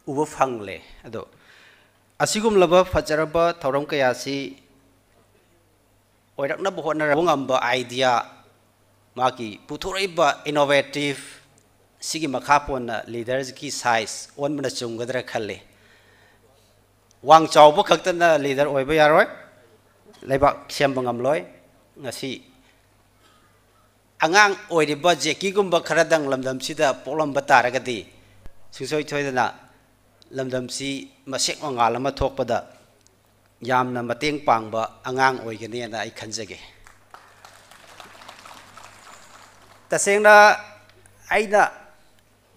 ꯎꯕ ꯐꯪꯂꯦ꯫ ꯑꯗꯣ ꯑꯁꯤꯒꯨꯝꯂꯕ ꯐꯖꯔꯕ ꯊꯧꯔꯝ ꯀꯌꯥꯁꯤ ꯑꯣꯏꯔꯛꯅꯕ ꯍꯣꯠꯅꯔꯛꯄ ꯉꯝꯕ idea, ꯃꯥꯒꯤ ꯄꯨꯊꯣꯔꯛꯏꯕ innovative, ꯁꯤꯒꯤ ꯃꯈꯥ ꯄꯣꯟꯅ leaderꯒꯤ size ꯑꯣꯟꯕꯅ ꯆꯨꯝꯒꯗ꯭ꯔꯥ ꯈꯜꯂꯤ꯫ ꯋꯥꯡ ꯆꯥꯎꯕ ꯈꯛꯇꯅ leader ꯑꯣꯏꯕ ꯌꯥꯔꯣꯏ, ꯂꯩꯕꯥꯛ ꯁꯦꯝꯕ ꯉꯝꯂꯣꯏ꯫ ꯉꯁꯤ ꯑꯉꯥꯡ ꯑꯣꯏꯔꯤꯕ ꯖꯦꯀꯤꯒꯨꯝꯕ ꯈꯔꯗꯪ ꯂꯝꯗꯝꯁꯤꯗ ꯄꯣꯛꯂꯝꯕ ꯇꯥꯔꯒꯗꯤ, ꯁꯨꯡꯁꯣꯏ ꯁꯣꯏꯗꯅ ꯂꯝꯗꯝꯁꯤ ꯃꯁꯦꯛ ꯃꯉꯥꯜ ꯑꯃ ꯊꯣꯛꯄꯗ ꯌꯥꯝꯅ ꯃꯇꯦꯡ ꯄꯥꯡꯕ ꯑꯉꯥꯡ ꯑꯣꯏꯒꯅꯤꯅ ꯑꯩ ꯈꯟꯖꯒꯦ꯫ ꯇꯁꯦꯡꯅ ꯑꯩꯅ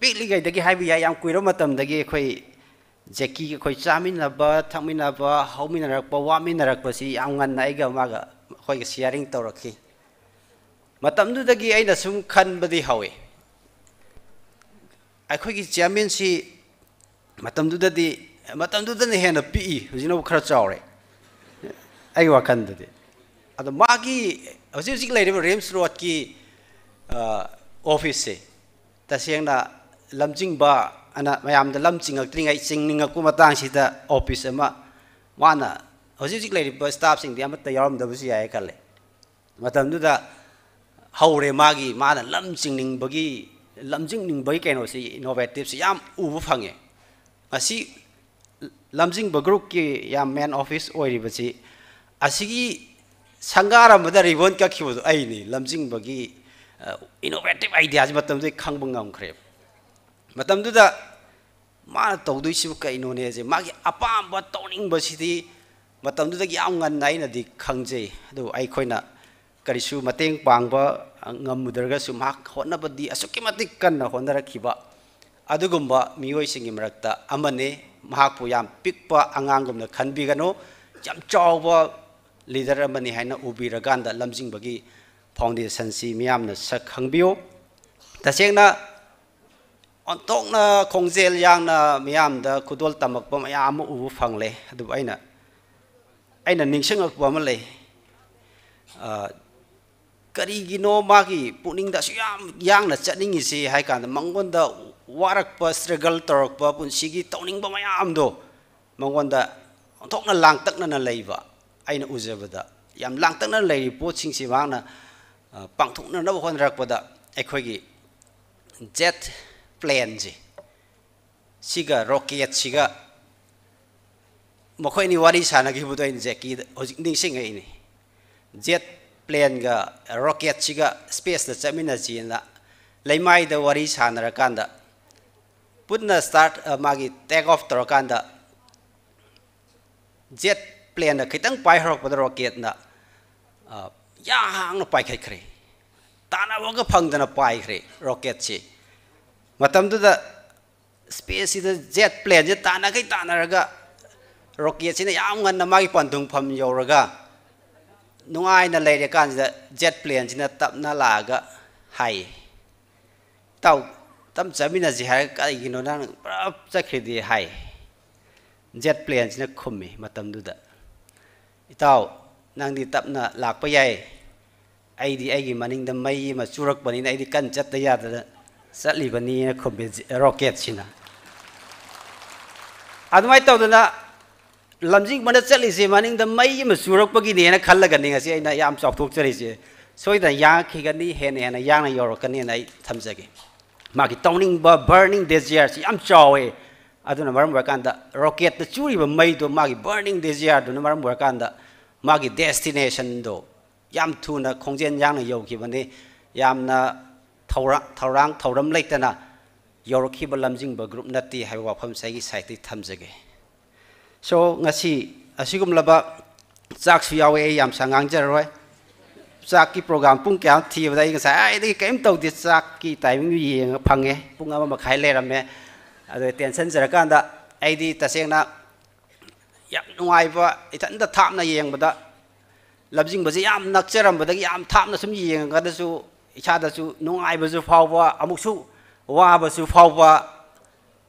ꯄꯤꯛꯂꯤꯉꯩꯗꯒꯤ ꯍꯥꯏꯕ ꯌꯥꯏ, ꯌꯥꯝ ꯀꯨꯏꯔꯕ ꯃꯇꯝꯗꯒꯤ ꯑꯩꯈꯣꯏ ꯖꯦꯀꯤ, ꯑꯩꯈꯣꯏ ꯆꯥꯃꯤꯟꯅꯕ, ꯊꯛꯃꯤꯟꯅꯕ, ꯍꯧꯃꯤꯟꯅꯔꯛꯄ, ꯋꯥꯃꯤꯟꯅꯔꯛꯄꯁꯤ ꯌꯥꯝ ꯉꯟꯅ ꯑꯩꯒ ꯃꯥꯒ ꯑꯩꯈꯣꯏꯒ ꯁꯤꯌꯥꯔꯤꯡ ꯇꯧꯔꯛꯈꯤ꯫ ꯃꯇꯝꯗꯨꯗꯒꯤ ꯑꯩꯅ ꯁꯨꯝ ꯈꯟꯕꯗꯤ ꯍꯧꯏ, ꯑꯩꯈꯣꯏꯒꯤ ꯆꯤꯌꯥꯔꯃꯦꯟꯁꯤ ꯃꯇꯝꯗꯨꯗꯗꯤ, ꯃꯇꯝꯗꯨꯗꯅ ꯍꯦꯟꯅ ꯄꯤꯛꯏ, ꯍꯧꯖꯤꯛꯅꯕꯨ ꯈꯔ ꯆꯥꯎꯔꯦ ꯑꯩꯒꯤ ꯋꯥꯈꯜꯗꯗꯤ꯫ ꯑꯗꯣ ꯃꯥꯒꯤ ꯍꯧꯖꯤꯛ ꯍꯧꯖꯤꯛ ꯂꯩꯔꯤꯕ ꯔꯤꯝꯁ ꯔꯣꯗꯀꯤ, ꯑ, ꯑꯣꯐꯤꯁꯁꯦ ꯇꯁꯦꯡꯅ ꯂꯝꯖꯤꯡꯕ ꯑꯅ ꯃꯌꯥꯝꯗ ꯂꯝ ꯆꯤꯡꯉꯛꯇ꯭ꯔꯤꯉꯩ, ꯆꯤꯡꯅꯤꯡꯉꯛꯄ ꯃꯇꯥꯡꯁꯤꯗ ꯑꯣꯐꯤꯁ ꯑꯃ ꯃꯥꯅ, ꯍꯧꯖꯤꯛ ꯍꯧꯖꯤꯛ ꯂꯩꯔꯤꯕ ꯁ꯭ꯇꯥꯐꯁꯤꯡꯗꯤ ꯑꯃꯠꯇ ꯌꯥꯎꯔꯝꯗꯕꯁꯨ ꯌꯥꯏ ꯈꯜꯂꯦ꯫ ꯃꯇꯝꯗꯨꯗ ꯍꯧꯔꯦ ꯃꯥꯒꯤ, ꯃꯥꯅ ꯂꯝ ꯆꯤꯡꯅꯤꯡꯕꯒꯤ, ꯂꯝꯖꯤꯡꯅꯤꯡꯕꯒꯤ ꯀꯩꯅꯣꯁꯤ, ꯏꯅꯣꯚꯦꯇꯤꯞꯁꯤ ꯌꯥꯝ ꯎꯕ ꯐꯪꯉꯦ꯫ ꯉꯁꯤ ꯂꯝꯖꯤꯡꯕ ꯒ꯭ꯔꯨꯞꯀꯤ ꯌꯥꯝ ꯃꯦꯟ ꯑꯣꯐꯤꯁ ꯑꯣꯏꯔꯤꯕꯁꯤ, ꯑꯁꯤꯒꯤ ꯁꯪꯒꯥꯔꯝꯕꯗ ꯔꯤꯕꯣꯟ ꯀꯛꯈꯤꯕꯗꯣ ꯑꯩꯅꯤ꯫ ꯂꯝꯖꯤꯡꯕꯒꯤ, ꯑ, ꯏꯅꯣꯚꯦꯇꯤꯞ ꯑꯥꯏꯗꯤꯌꯥꯁꯤ ꯃꯇꯝꯗꯨꯗ ꯈꯪꯕ ꯉꯝꯈ꯭ꯔꯦꯕ꯫ ꯃꯇꯝꯗꯨꯗ ꯃꯥꯅ ꯇꯧꯗꯣꯏꯁꯤꯕꯨ ꯀꯩꯅꯣꯅꯦꯁꯦ, ꯃꯥꯒꯤ ꯑꯄꯥꯝꯕ ꯇꯧꯅꯤꯡꯕꯁꯤꯗꯤ ꯃꯇꯝꯗꯨꯗꯒꯤ ꯌꯥꯝ ꯉꯟꯅ ꯑꯩꯅꯗꯤ ꯈꯪꯖꯩ꯫ ꯑꯗꯨꯕꯨ ꯑꯩꯈꯣꯏꯅ ꯀꯔꯤꯁꯨ ꯃꯇꯦꯡ ꯄꯥꯡꯕ ꯉꯝꯃꯨꯗ꯭ꯔꯒꯁꯨ, ꯃꯍꯥꯛ ꯍꯣꯠꯅꯕꯗꯤ ꯑꯁꯨꯛꯀꯤ ꯃꯇꯤꯛ ꯀꯟꯅ ꯍꯣꯠꯅꯔꯛꯈꯤꯕ ꯑꯗꯨꯒꯨꯝꯕ ꯃꯤꯑꯣꯏꯁꯤꯡꯒꯤ ꯃꯔꯛꯇ ꯑꯃꯅꯤ꯫ ꯃꯍꯥꯛꯄꯨ ꯌꯥꯝ ꯄꯤꯛꯄ ꯑꯉꯥꯡꯒꯨꯝꯅ ꯈꯟꯕꯤꯒꯅꯨ, ꯌꯥꯝ ꯆꯥꯎꯕ ꯂꯤꯗꯔ ꯑꯃꯅꯤ ꯍꯥꯏꯅ ꯎꯕꯤꯔꯀꯥꯟꯗ ꯂꯝꯖꯤꯡꯕꯒꯤ ꯐꯥꯎꯟꯗꯦꯁꯟꯁꯤ ꯃꯤꯌꯥꯝꯅ ꯁꯛ ꯈꯪꯕꯤꯌꯨ꯫ ꯇꯁꯦꯡꯅ ꯑꯣꯟꯊꯣꯛꯅ ꯈꯣꯡꯖꯦꯜ ꯌꯥꯡꯅ ꯃꯤꯌꯥꯝꯗ ꯈꯨꯗꯣꯜ ꯇꯝꯃꯛꯄ ꯃꯌꯥꯝ ꯑꯃ ꯎꯕ ꯐꯪꯂꯦ꯫ ꯑꯗꯨꯕꯨ ꯑꯩꯅ, ꯑꯩꯅ ꯅꯤꯡꯁꯤꯡꯉꯛꯄ ꯑꯃ ꯂꯩ꯫ ꯑ, ꯀꯔꯤꯒꯤꯅꯣ ꯃꯥꯒꯤ ꯄꯨꯛꯅꯤꯡꯗ ꯑꯁꯨꯛ ꯌꯥꯝ ꯌꯥꯡꯅ ꯆꯠꯅꯤꯡꯉꯤꯁꯤ ꯍꯥꯏ ꯀꯥꯟꯗ, ꯃꯉꯣꯟꯗ ꯋꯥꯔꯛꯄ, ꯁ꯭ꯇ꯭ꯔꯒꯜ ꯇꯧꯔꯛꯄ, ꯄꯨꯟꯁꯤꯒꯤ ꯇꯧꯅꯤꯡꯕ ꯃꯌꯥꯝꯗꯣ ꯃꯉꯣꯟꯗ ꯑꯣꯟꯊꯣꯛꯅ ꯂꯥꯡꯇꯛꯅꯅ ꯂꯩꯕ꯫ ꯑꯩꯅ ꯎꯖꯕꯗ ꯌꯥꯝ ꯂꯥꯡꯇꯛꯅꯅ ꯂꯩꯔꯤꯕ ꯄꯣꯠꯁꯤꯡꯁꯤ ꯃꯍꯥꯛꯅ, ꯑ, ꯄꯥꯡꯊꯣꯛꯅꯅꯕ ꯍꯣꯠꯅꯔꯛꯄꯗ, ꯑꯩꯈꯣꯏꯒꯤ ꯖꯦꯠ ꯄ꯭ꯂꯦꯟꯁꯦ, ꯁꯤꯒ ꯔꯣꯀꯦꯠꯁꯤꯒ ꯃꯈꯣꯏ ꯑꯅꯤ ꯋꯥꯔꯤ ꯁꯥꯟꯅꯈꯤꯕꯗꯣ ꯑꯩꯅ ꯖꯦꯀꯤꯗ ꯍꯧꯖꯤꯛ ꯅꯤꯡꯁꯤꯡꯉꯛꯏꯅꯤ꯫ ꯖꯦꯠ ꯄ꯭ꯂꯦꯟꯒ ꯔꯣꯀꯦꯠꯁꯤꯒ ꯁ꯭ꯄꯦꯁꯇ ꯆꯠꯃꯤꯟꯅꯁꯤꯅ ꯂꯩꯃꯥꯏꯗ ꯋꯥꯔꯤ ꯁꯥꯟꯅꯔꯀꯥꯟꯗ, ꯄꯨꯟꯅ ꯁ꯭ꯇꯥꯔꯠ, ꯑ, ꯃꯥꯒꯤ ꯇꯦꯛ ꯑꯣꯐ ꯇꯧꯔꯀꯥꯟꯗ, ꯖꯦꯠ ꯄ꯭ꯂꯦꯟꯅ ꯈꯤꯇꯪ ꯄꯥꯏꯍꯧꯔꯛꯄꯗ ꯔꯣꯀꯦꯠꯅ, ꯑ, ꯌꯥꯡꯅ ꯄꯥꯏꯈꯠꯈ꯭ꯔꯦ꯫ ꯇꯥꯟꯅꯕꯒ ꯐꯪꯗꯅ ꯄꯥꯏꯈ꯭ꯔꯦ ꯔꯣꯀꯦꯠꯁꯤ꯫ ꯃꯇꯝꯗꯨꯗ ꯁ꯭ꯄꯦꯁꯁꯤꯗ ꯖꯦꯠ ꯄ꯭ꯂꯦꯟꯁꯦ ꯇꯥꯟꯅꯈꯩ ꯇꯥꯟꯅꯔꯒ ꯔꯣꯀꯦꯠꯁꯤꯅ ꯌꯥꯝ ꯉꯟꯅ ꯃꯥꯒꯤ ꯄꯟꯊꯨꯡꯐꯝ ꯌꯧꯔꯒ ꯅꯨꯡꯉꯥꯏꯅ ꯂꯩꯔꯀꯥꯟꯁꯤꯗ ꯖꯦꯠ ꯄ꯭ꯂꯦꯟꯁꯤꯅ ꯇꯞꯅ ꯂꯥꯛꯑꯒ ꯍꯥꯏ, "ꯏꯇꯥꯎ, ꯇꯞ ꯆꯠꯃꯤꯟꯅꯁꯤ ꯍꯥꯏꯔꯒ ꯀꯩꯒꯤꯅꯣ ꯅꯪ ꯄꯨꯔꯥ ꯆꯠꯈ꯭ꯔꯤꯗꯤ?" ꯍꯥꯏ꯫ ꯖꯦꯠ ꯄ꯭ꯂꯦꯟꯁꯤꯅ ꯈꯨꯝꯃꯤ ꯃꯇꯝꯗꯨꯗ, "ꯏꯇꯥꯎ, ꯅꯪꯗꯤ ꯇꯞꯅ ꯂꯥꯛꯄ ꯌꯥꯏ, ꯑꯩꯗꯤ ꯑꯩꯒꯤ ꯃꯅꯤꯡꯗ ꯃꯩ ꯑꯃ ꯆꯨꯔꯛꯄꯅꯤꯅ ꯑꯩꯗꯤ ꯀꯟꯅ ꯆꯠꯇ ꯌꯥꯗꯅ ꯆꯠꯂꯤꯕꯅꯤꯅ" ꯈꯨꯝꯃꯤ ꯔꯣꯀꯦꯠꯁꯤꯅ꯫ ꯑꯗꯨꯃꯥꯏꯅ ꯇꯧꯗꯅ ꯂꯝꯖꯤꯡꯕꯅ ꯆꯠꯂꯤꯁꯦ ꯃꯅꯤꯡꯗ ꯃꯩ ꯑꯃ ꯆꯨꯔꯛꯄꯒꯤꯅꯦꯅ ꯈꯜꯂꯒꯅꯤ ꯉꯁꯤ ꯑꯩꯅ ꯌꯥꯝ ꯆꯥꯎꯊꯣꯛꯆꯔꯤꯁꯦ꯫ ꯁꯣꯏꯗꯅ ꯌꯥꯡꯈꯤꯒꯅꯤ, ꯍꯦꯟꯅ ꯍꯦꯟꯅ ꯌꯥꯡꯅ ꯌꯧꯔꯛꯀꯅꯤꯅ ꯑꯩ ꯊꯝꯖꯒꯦ꯫ ꯃꯥꯒꯤ ꯇꯧꯅꯤꯡꯕ burning desireꯁꯤ ꯌꯥꯝ ꯆꯥꯎꯋꯦ꯫ ꯑꯗꯨꯅ ꯃꯔꯝ ꯑꯣꯏꯔꯀꯥꯟꯗ ꯔꯣꯀꯦꯠꯇ ꯆꯨꯔꯤꯕ ꯃꯩꯗꯣ, ꯃꯥꯒꯤ burning desireꯗꯨꯅ ꯃꯔꯝ ꯑꯣꯏꯔꯀꯥꯟꯗ ꯃꯥꯒꯤ destinationꯗꯣ ꯌꯥꯝ ꯊꯨꯅ ꯈꯣꯡꯖꯦꯜ ꯌꯥꯡꯅ ꯌꯧꯈꯤꯕꯅꯤ꯫ ꯌꯥꯝꯅ ꯊꯧꯔꯥ-, ꯊꯧꯔꯥꯡ ꯊꯧꯔꯝ ꯂꯩꯇꯅ ꯌꯧꯔꯛꯈꯤꯕ ꯂꯝꯖꯤꯡꯕ group ꯅꯠꯇꯦ ꯍꯥꯏꯕ ꯋꯥꯐꯝꯁꯦ ꯑꯩꯒꯤ sideꯇꯒꯤ ꯊꯝꯖꯒꯦ꯫ So, ꯉꯁꯤ ꯑꯁꯤꯒꯨꯝꯂꯕ ꯆꯥꯛꯁꯨ ꯌꯥꯎꯋꯦ, ꯑꯩ ꯌꯥꯝ ꯁꯥꯡ ꯉꯥꯡꯖꯔꯔꯣꯏ꯫ ꯆꯥꯛꯀꯤ program ꯄꯨꯡ ꯀꯌꯥ ꯊꯤꯕꯗ ꯑꯩ ꯉꯁꯥꯏꯗꯒꯤ ꯀꯔꯤꯝ ꯇꯧꯗꯦ, ꯆꯥꯛꯀꯤ timingꯗꯨ ꯌꯦꯡꯉ ꯐꯪꯉꯦ, ꯄꯨꯡ ꯑꯃ ꯃꯈꯥꯏ ꯂꯩꯔꯝꯃꯦ꯫ ꯑꯗꯣ tensionꯖꯔꯀꯥꯟꯗ ꯑꯩꯗꯤ ꯇꯁꯦꯡꯅ ꯌꯥꯝ ꯅꯨꯡꯉꯥꯏꯕ, ꯏꯊꯟꯇ ꯊꯥꯞꯅ ꯌꯦꯡꯕꯗ ꯂꯝꯖꯤꯡꯕꯁꯦ ꯌꯥꯝ ꯅꯛꯆꯔꯝꯕꯗꯒꯤ ꯌꯥꯝ ꯊꯥꯞꯅ ꯁꯨꯝ ꯌꯦꯡꯉꯒꯗꯁꯨ ꯏꯁꯥꯗꯁꯨ ꯅꯨꯡꯉꯥꯏꯕꯁꯨ ꯐꯥꯎꯕ, ꯑꯃꯨꯛꯁꯨ ꯋꯥꯕꯁꯨ ꯐꯥꯎꯕ,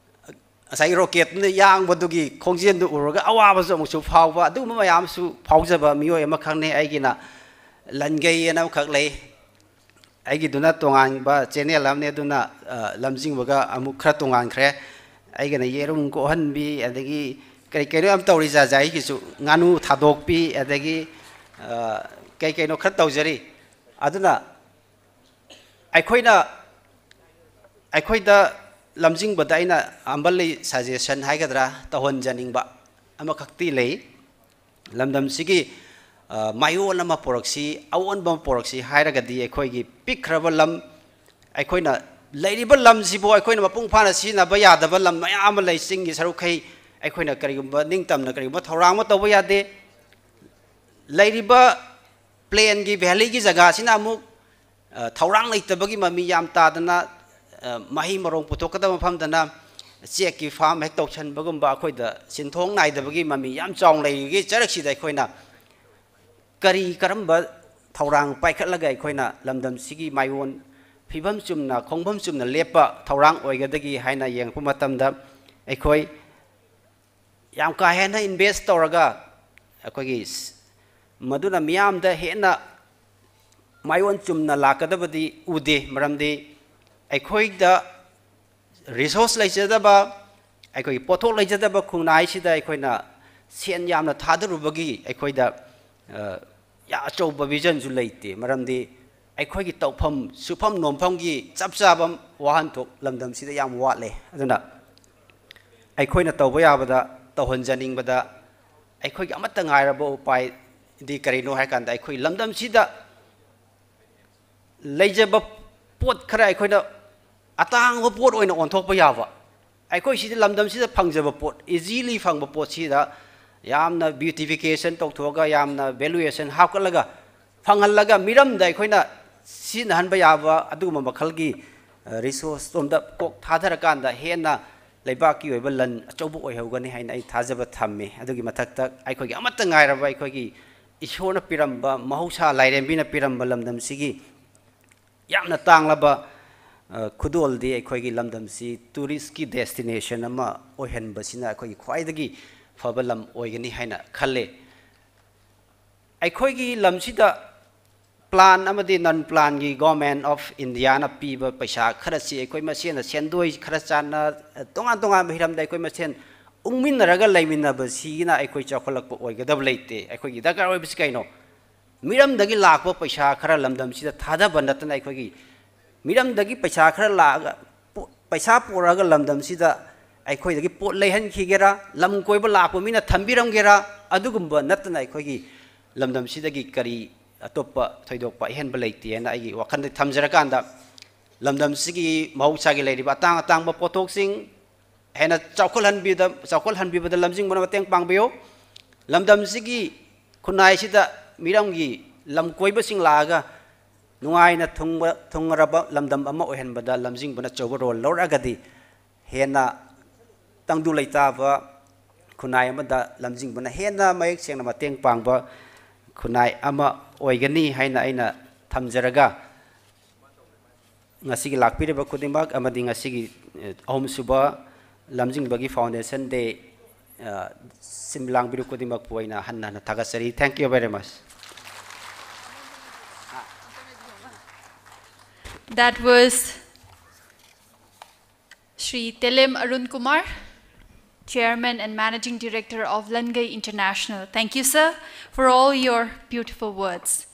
ꯉꯁꯥꯏꯒꯤ ꯔꯣꯀꯦꯠꯇꯨꯅ ꯌꯥꯡꯕꯗꯨꯒꯤ ꯈꯣꯡꯖꯦꯜꯗꯨ ꯎꯔꯒ ꯑꯋꯥꯕꯁꯨ ꯑꯃꯨꯛꯁꯨ ꯐꯥꯎꯕ, ꯑꯗꯨꯒꯨꯝꯕ ꯃꯌꯥꯝꯁꯨ ꯐꯥꯎꯖꯕ ꯃꯤꯑꯣꯏ ꯑꯃꯈꯛꯅꯤ꯫ ꯑꯩꯒꯤꯅ ꯂꯟꯒꯩ ꯑꯅ ꯑꯃꯈꯛ ꯂꯩ꯫ ꯑꯩꯒꯤꯗꯨꯅ ꯇꯣꯉꯥꯟꯕ channel ꯑꯃꯅꯤ, ꯑꯗꯨꯅ, ꯑ, ꯂꯝꯖꯤꯡꯕꯒ ꯑꯃꯨꯛ ꯈꯔ ꯇꯣꯉꯥꯟꯈ꯭ꯔꯦ꯫ ꯑꯩꯒꯤꯅ ꯌꯦꯔꯨꯝ ꯀꯣꯛꯍꯟꯕꯤ, ꯑꯗꯒꯤ ꯀꯔꯤ ꯀꯩꯅꯣ ꯌꯥꯝ ꯇꯧꯔꯤ, ꯖꯥ ꯖꯥ, ꯑꯩꯒꯤꯁꯨ ꯉꯥꯅꯨ ꯊꯥꯗꯣꯛꯄꯤ, ꯑꯗꯒꯤ, ꯑ, ꯀꯩ ꯀꯩꯅꯣ ꯈꯔ ꯇꯧꯖꯔꯤ꯫ ꯑꯗꯨꯅ ꯑꯩꯈꯣꯏꯅ, ꯑꯩꯈꯣꯏꯗ ꯂꯝꯖꯤꯡꯕꯗ ꯑꯩꯅ humbly suggestion ꯍꯥꯏꯒꯗ꯭ꯔꯥ, ꯇꯧꯍꯟꯖꯅꯤꯡꯕ ꯑꯃꯈꯛꯇꯤ ꯂꯩ꯫ ꯂꯝꯗꯝꯁꯤꯒꯤ, ꯑ, ꯃꯥꯏꯑꯣꯟ ꯑꯃ ꯄꯨꯔꯛꯁꯤ, ꯑꯑꯣꯟꯕ ꯑꯃ ꯄꯨꯔꯛꯁꯤ ꯍꯥꯏꯔꯒꯗꯤ ꯑꯩꯈꯣꯏꯒꯤ ꯄꯤꯛꯈ꯭ꯔꯕ ꯂꯝ, ꯑꯩꯈꯣꯏꯅ ꯂꯩꯔꯤꯕ ꯂꯝꯁꯤꯕꯨ ꯑꯩꯈꯣꯏꯅ ꯃꯄꯨꯡ ꯐꯥꯅ ꯁꯤꯖꯤꯟꯅꯕ ꯌꯥꯗꯕ ꯂꯝ ꯃꯌꯥꯝ ꯑꯃ ꯂꯩ꯫ ꯆꯤꯡꯒꯤ ꯁꯔꯨꯛꯈꯩ ꯑꯩꯈꯣꯏꯅ ꯀꯔꯤꯒꯨꯝꯕ ꯅꯤꯡꯇꯝꯅ ꯀꯔꯤꯒꯨꯝꯕ ꯊꯧꯔꯥꯡ ꯑꯃ ꯇꯧꯕ ꯌꯥꯗꯦ꯫ ꯂꯩꯔꯤꯕ plainꯒꯤ valleyꯒꯤ ꯖꯒꯥꯁꯤꯅ ꯑꯃꯨꯛ, ꯑ, ꯊꯧꯔꯥꯡ ꯂꯩꯇꯕꯒꯤ ꯃꯃꯤ ꯌꯥꯝ ꯇꯥꯗꯅ, ꯑ, ꯃꯍꯩ ꯃꯔꯣꯡ ꯄꯨꯊꯣꯛꯀꯗꯕ ꯃꯐꯝꯗꯅ ꯆꯦꯛꯀꯤ ꯐꯥꯔꯝ ꯍꯦꯛ ꯇꯧꯁꯟꯕꯒꯨꯝꯕ, ꯑꯩꯈꯣꯏꯗ ꯁꯤꯟꯊꯣꯛ ꯅꯥꯏꯗꯕꯒꯤ ꯃꯃꯤ ꯌꯥꯝ ꯆꯥꯎꯅ ꯂꯩꯔꯤꯉꯩ ꯆꯔꯛꯁꯤꯗ ꯑꯩꯈꯣꯏꯅ ꯀꯔꯤ ꯀꯔꯝꯕ ꯊꯧꯔꯥꯡ ꯄꯥꯏꯈꯠꯂꯒ ꯑꯩꯈꯣꯏꯅ ꯂꯝꯗꯝꯁꯤꯒꯤ ꯃꯥꯏꯑꯣꯟ ꯐꯤꯕꯝ ꯆꯨꯝꯅ, ꯈꯣꯡꯐꯝ ꯆꯨꯝꯅ ꯂꯦꯞꯄ ꯊꯧꯔꯥꯡ ꯑꯣꯏꯒꯗꯒꯦ ꯍꯥꯏꯅ ꯌꯦꯡꯉꯛꯄ ꯃꯇꯝꯗ, ꯑꯩꯈꯣꯏ ꯌꯥꯝ ꯀꯥ ꯍꯦꯟꯅ ꯏꯟꯚꯦꯁ ꯇꯧꯔꯒ ꯑꯩꯈꯣꯏꯒꯤ ꯃꯗꯨꯅ ꯃꯤꯌꯥꯝꯗ ꯍꯦꯟꯅ ꯃꯥꯏꯑꯣꯟ ꯆꯨꯝꯅ ꯂꯥꯛꯀꯗꯕꯗꯤ ꯎꯗꯦ꯫ ꯃꯔꯝꯗꯤ ꯑꯩꯈꯣꯏꯗ ꯔꯤꯁꯣꯔꯁ ꯂꯩꯖꯗꯕ, ꯑꯩꯈꯣꯏꯒꯤ ꯄꯣꯠꯊꯣꯛ ꯂꯩꯖꯗꯕ ꯈꯨꯟꯅꯥꯏꯁꯤꯗ ꯑꯩꯈꯣꯏꯅ ꯁꯦꯟ ꯌꯥꯝꯅ ꯊꯥꯗꯔꯨꯕꯒꯤ ꯑꯩꯈꯣꯏꯗ, ꯑ, ꯌꯥ-, ꯑꯆꯧꯕ ꯚꯤꯖꯟꯁꯨ ꯂꯩꯇꯦ꯫ ꯃꯔꯝꯗꯤ ꯑꯩꯈꯣꯏꯒꯤ ꯇꯧꯐꯝ ꯁꯨꯐꯝ ꯅꯣꯝꯐꯝꯒꯤ ꯆꯞ ꯆꯥꯕ ꯋꯥꯍꯟꯊꯣꯛ ꯂꯝꯗꯝꯁꯤꯗ ꯌꯥꯝ ꯋꯥꯠꯂꯦ꯫ ꯑꯗꯨꯅ ꯑꯩꯈꯣꯏꯅ ꯇꯧꯕ ꯌꯥꯕꯗ ꯇꯧꯍꯟꯖꯅꯤꯡꯕꯗ ꯑꯩꯈꯣꯏꯒꯤ ꯑꯃꯠꯇ ꯉꯥꯏꯔꯕ ꯎꯄꯥꯏꯗꯤ ꯀꯔꯤꯅꯣ ꯍꯥꯏ ꯀꯥꯟꯗ, ꯑꯩꯈꯣꯏ ꯂꯝꯗꯝꯁꯤꯗ ꯂꯩꯖꯕ ꯄꯣꯠ ꯈꯔ ꯑꯩꯈꯣꯏꯅ ꯑꯇꯥꯡꯕ ꯄꯣꯠ ꯑꯣꯏꯅ ꯑꯣꯟꯊꯣꯛꯄ ꯌꯥꯕ, ꯑꯩꯈꯣꯏ ꯁꯤꯗ ꯂꯝꯗꯝꯁꯤꯗ ꯐꯪꯖꯕ ꯄꯣꯠ, ꯏꯖꯤꯂꯤ ꯐꯪꯕ ꯄꯣꯠꯁꯤꯗ ꯌꯥꯝꯅ ꯕ꯭ꯌꯨꯇꯤꯐꯤꯀꯦꯁꯟ ꯇꯧꯊꯣꯛꯑꯒ, ꯌꯥꯝꯅ ꯚꯦꯂꯨꯑꯦꯁꯟ ꯍꯥꯞꯀꯠꯂꯒ ꯐꯪꯍꯜꯂꯒ ꯃꯤꯔꯝꯗ ꯑꯩꯈꯣꯏꯅ ꯁꯤꯖꯤꯟꯅꯍꯟꯕ ꯌꯥꯕ ꯑꯗꯨꯒꯨꯝꯕ ꯃꯈꯜꯒꯤ, ꯑ, ꯔꯤꯁꯣꯔꯁ ꯔꯣꯝꯗ ꯀꯣꯛ ꯊꯥꯗꯔꯀꯥꯟꯗ ꯍꯦꯟꯅ ꯂꯩꯕꯥꯛꯀꯤ ꯑꯣꯏꯕ ꯂꯟ ꯑꯆꯧꯕ ꯑꯣꯏꯍꯧꯒꯅꯤ ꯍꯥꯏꯅ ꯑꯩ ꯊꯥꯖꯕ ꯊꯝꯃꯤ꯫ ꯑꯗꯨꯒꯤ ꯃꯊꯛꯇ ꯑꯩꯈꯣꯏꯒꯤ ꯑꯃꯠꯇ ꯉꯥꯏꯔꯕ ꯑꯩꯈꯣꯏꯒꯤ ꯏꯁꯣꯔꯅ ꯄꯤꯔꯝꯕ, ꯃꯍꯧꯁꯥ ꯂꯥꯏꯔꯦꯝꯕꯤꯅ ꯄꯤꯔꯝꯕ ꯂꯝꯗꯝꯁꯤꯒꯤ ꯌꯥꯝꯅ ꯇꯥꯡꯂꯕ, ꯑ, ꯈꯨꯗꯣꯜꯗꯤ ꯑꯩꯈꯣꯏꯒꯤ ꯂꯝꯗꯝꯁꯤ ꯇꯨꯔꯤꯁꯀꯤ ꯗꯦꯁꯇꯤꯅꯦꯁꯟ ꯑꯃ ꯑꯣꯏꯍꯟꯕꯁꯤꯅ ꯑꯩꯈꯣꯏꯒꯤ ꯈ꯭ꯋꯥꯏꯗꯒꯤ ꯐꯕ ꯂꯝ ꯑꯣꯏꯒꯅꯤ ꯍꯥꯏꯅ ꯈꯜꯂꯦ꯫ ꯑꯩꯈꯣꯏꯒꯤ ꯂꯝꯁꯤꯗ ꯄ꯭ꯂꯥꯟ ꯑꯃꯗꯤ ꯅꯟ ꯄ꯭ꯂꯥꯟꯒꯤ ꯒꯣꯔꯃꯦꯟ ꯑꯣꯐ ꯏꯟꯗꯤꯌꯥꯅ ꯄꯤꯕ ꯄꯩꯁꯥ ꯈꯔꯁꯤ ꯑꯩꯈꯣꯏ ꯃꯁꯦꯟꯅ ꯁꯦꯟꯗꯣꯏ ꯈꯔ ꯆꯥꯟꯅ, ꯇꯣꯉꯥꯟ ꯇꯣꯉꯥꯟꯕ ꯍꯤꯔꯝꯗ ꯑꯩꯈꯣꯏ ꯃꯁꯦꯟ ꯎꯪꯃꯤꯟꯅꯔꯒ ꯂꯩꯃꯤꯟꯅꯕꯁꯤꯒꯤꯅ ꯑꯩꯈꯣꯏ ꯆꯥꯎꯈꯠꯂꯛꯄ ꯑꯣꯏꯒꯗꯕ ꯂꯩꯇꯦ꯫ ꯑꯩꯈꯣꯏꯒꯤ ꯗꯔꯀꯥꯔ ꯑꯣꯏꯕꯁꯤ ꯀꯩꯅꯣ? ꯃꯤꯔꯝꯗꯒꯤ ꯂꯥꯛꯄ ꯄꯩꯁꯥ ꯈꯔ ꯂꯝꯗꯝꯁꯤꯗ ꯊꯥꯗꯕ ꯅꯠꯇꯅ, ꯑꯩꯈꯣꯏꯒꯤ ꯃꯤꯔꯝꯗꯒꯤ ꯄꯩꯁꯥ ꯈꯔ ꯂꯥꯛꯑꯒ, ꯄꯣ-, ꯄꯩꯁꯥ ꯄꯨꯔꯛꯑꯒ ꯂꯝꯗꯝꯁꯤꯗ ꯑꯩꯈꯣꯏꯗꯒꯤ ꯄꯣꯠ ꯂꯩꯍꯟꯈꯤꯒꯦꯔꯥ, ꯂꯝ ꯀꯣꯏꯕ ꯂꯥꯛꯄ ꯃꯤꯅ ꯊꯝꯕꯤꯔꯝꯒꯦꯔꯥ, ꯑꯗꯨꯒꯨꯝꯕ ꯅꯠꯇꯅ ꯑꯩꯈꯣꯏꯒꯤ ꯂꯝꯗꯝꯁꯤꯗꯒꯤ ꯀꯔꯤ ꯑꯇꯣꯞꯄ ꯊꯣꯏꯗꯣꯛꯄ ꯑꯍꯦꯟꯕ ꯂꯩꯇꯦꯅ ꯑꯩꯒꯤ ꯋꯥꯈꯜꯗ ꯊꯝꯖꯔꯀꯥꯟꯗ, ꯂꯝꯗꯝꯁꯤꯒꯤ ꯃꯍꯧꯁꯥꯒꯤ ꯂꯩꯔꯤꯕ ꯑꯇꯥꯡ ꯑꯇꯥꯡꯕ ꯄꯣꯠꯊꯣꯛꯁꯤꯡ ꯍꯦꯟꯅ ꯆꯥꯎꯈꯠꯍꯟꯕꯤꯗ-, ꯆꯥꯎꯈꯠꯍꯟꯕꯤꯕꯗ ꯂꯝꯖꯤꯡꯕꯅ ꯃꯇꯦꯡ ꯄꯥꯡꯕꯤꯌꯨ꯫ ꯂꯝꯗꯝꯁꯤꯒꯤ ꯈꯨꯟꯅꯥꯏꯁꯤꯗ ꯃꯤꯔꯝꯒꯤ ꯂꯝ ꯀꯣꯏꯕꯁꯤꯡ ꯂꯥꯛꯑꯒ ꯅꯨꯡꯉꯥꯏꯅ ꯊꯨꯡꯕ ꯊꯨꯡꯉꯔꯕ ꯂꯝꯗꯝ ꯑꯃ ꯑꯣꯏꯍꯟꯕꯗ ꯂꯝꯖꯤꯡꯕꯅ ꯑꯆꯧꯕ ꯔꯣꯜ ꯂꯧꯔꯛꯑꯒꯗꯤ ꯍꯦꯟꯅ ꯇꯪꯗꯨ ꯂꯩꯇꯥꯕ ꯈꯨꯟꯅꯥꯏ ꯑꯃꯗ ꯂꯝꯖꯤꯡꯕꯅ ꯍꯦꯟꯅ ꯃꯌꯦꯛ ꯁꯦꯡꯅ ꯃꯇꯦꯡ ꯄꯥꯡꯕ ꯈꯨꯟꯅꯥꯏ ꯑꯃ ꯑꯣꯏꯒꯅꯤ ꯍꯥꯏꯅ ꯑꯩꯅ ꯊꯝꯖꯔꯒ, ꯉꯁꯤꯒꯤ ꯂꯥꯛꯄꯤꯔꯤꯕ ꯈꯨꯗꯤꯡꯃꯛ ꯑꯃꯗꯤ ꯉꯁꯤꯒꯤ ꯑꯍꯨꯝꯁꯨꯕ ꯂꯝꯖꯤꯡꯕꯒꯤ ꯐꯥꯎꯟꯗꯦꯁꯟ ꯗꯦ ꯁꯤꯟ ꯂꯥꯡꯕꯤꯔꯤꯕ ꯈꯨꯗꯤꯡꯃꯛꯄꯨ ꯑꯩꯅ ꯍꯟꯅ ꯍꯟꯅ ꯊꯥꯒꯠꯆꯔꯤ꯫ Thank you very much. That was Shri Telem Arun Kumar, Chairman and Managing Director of Langai International. Thank you, sir, for all your beautiful words.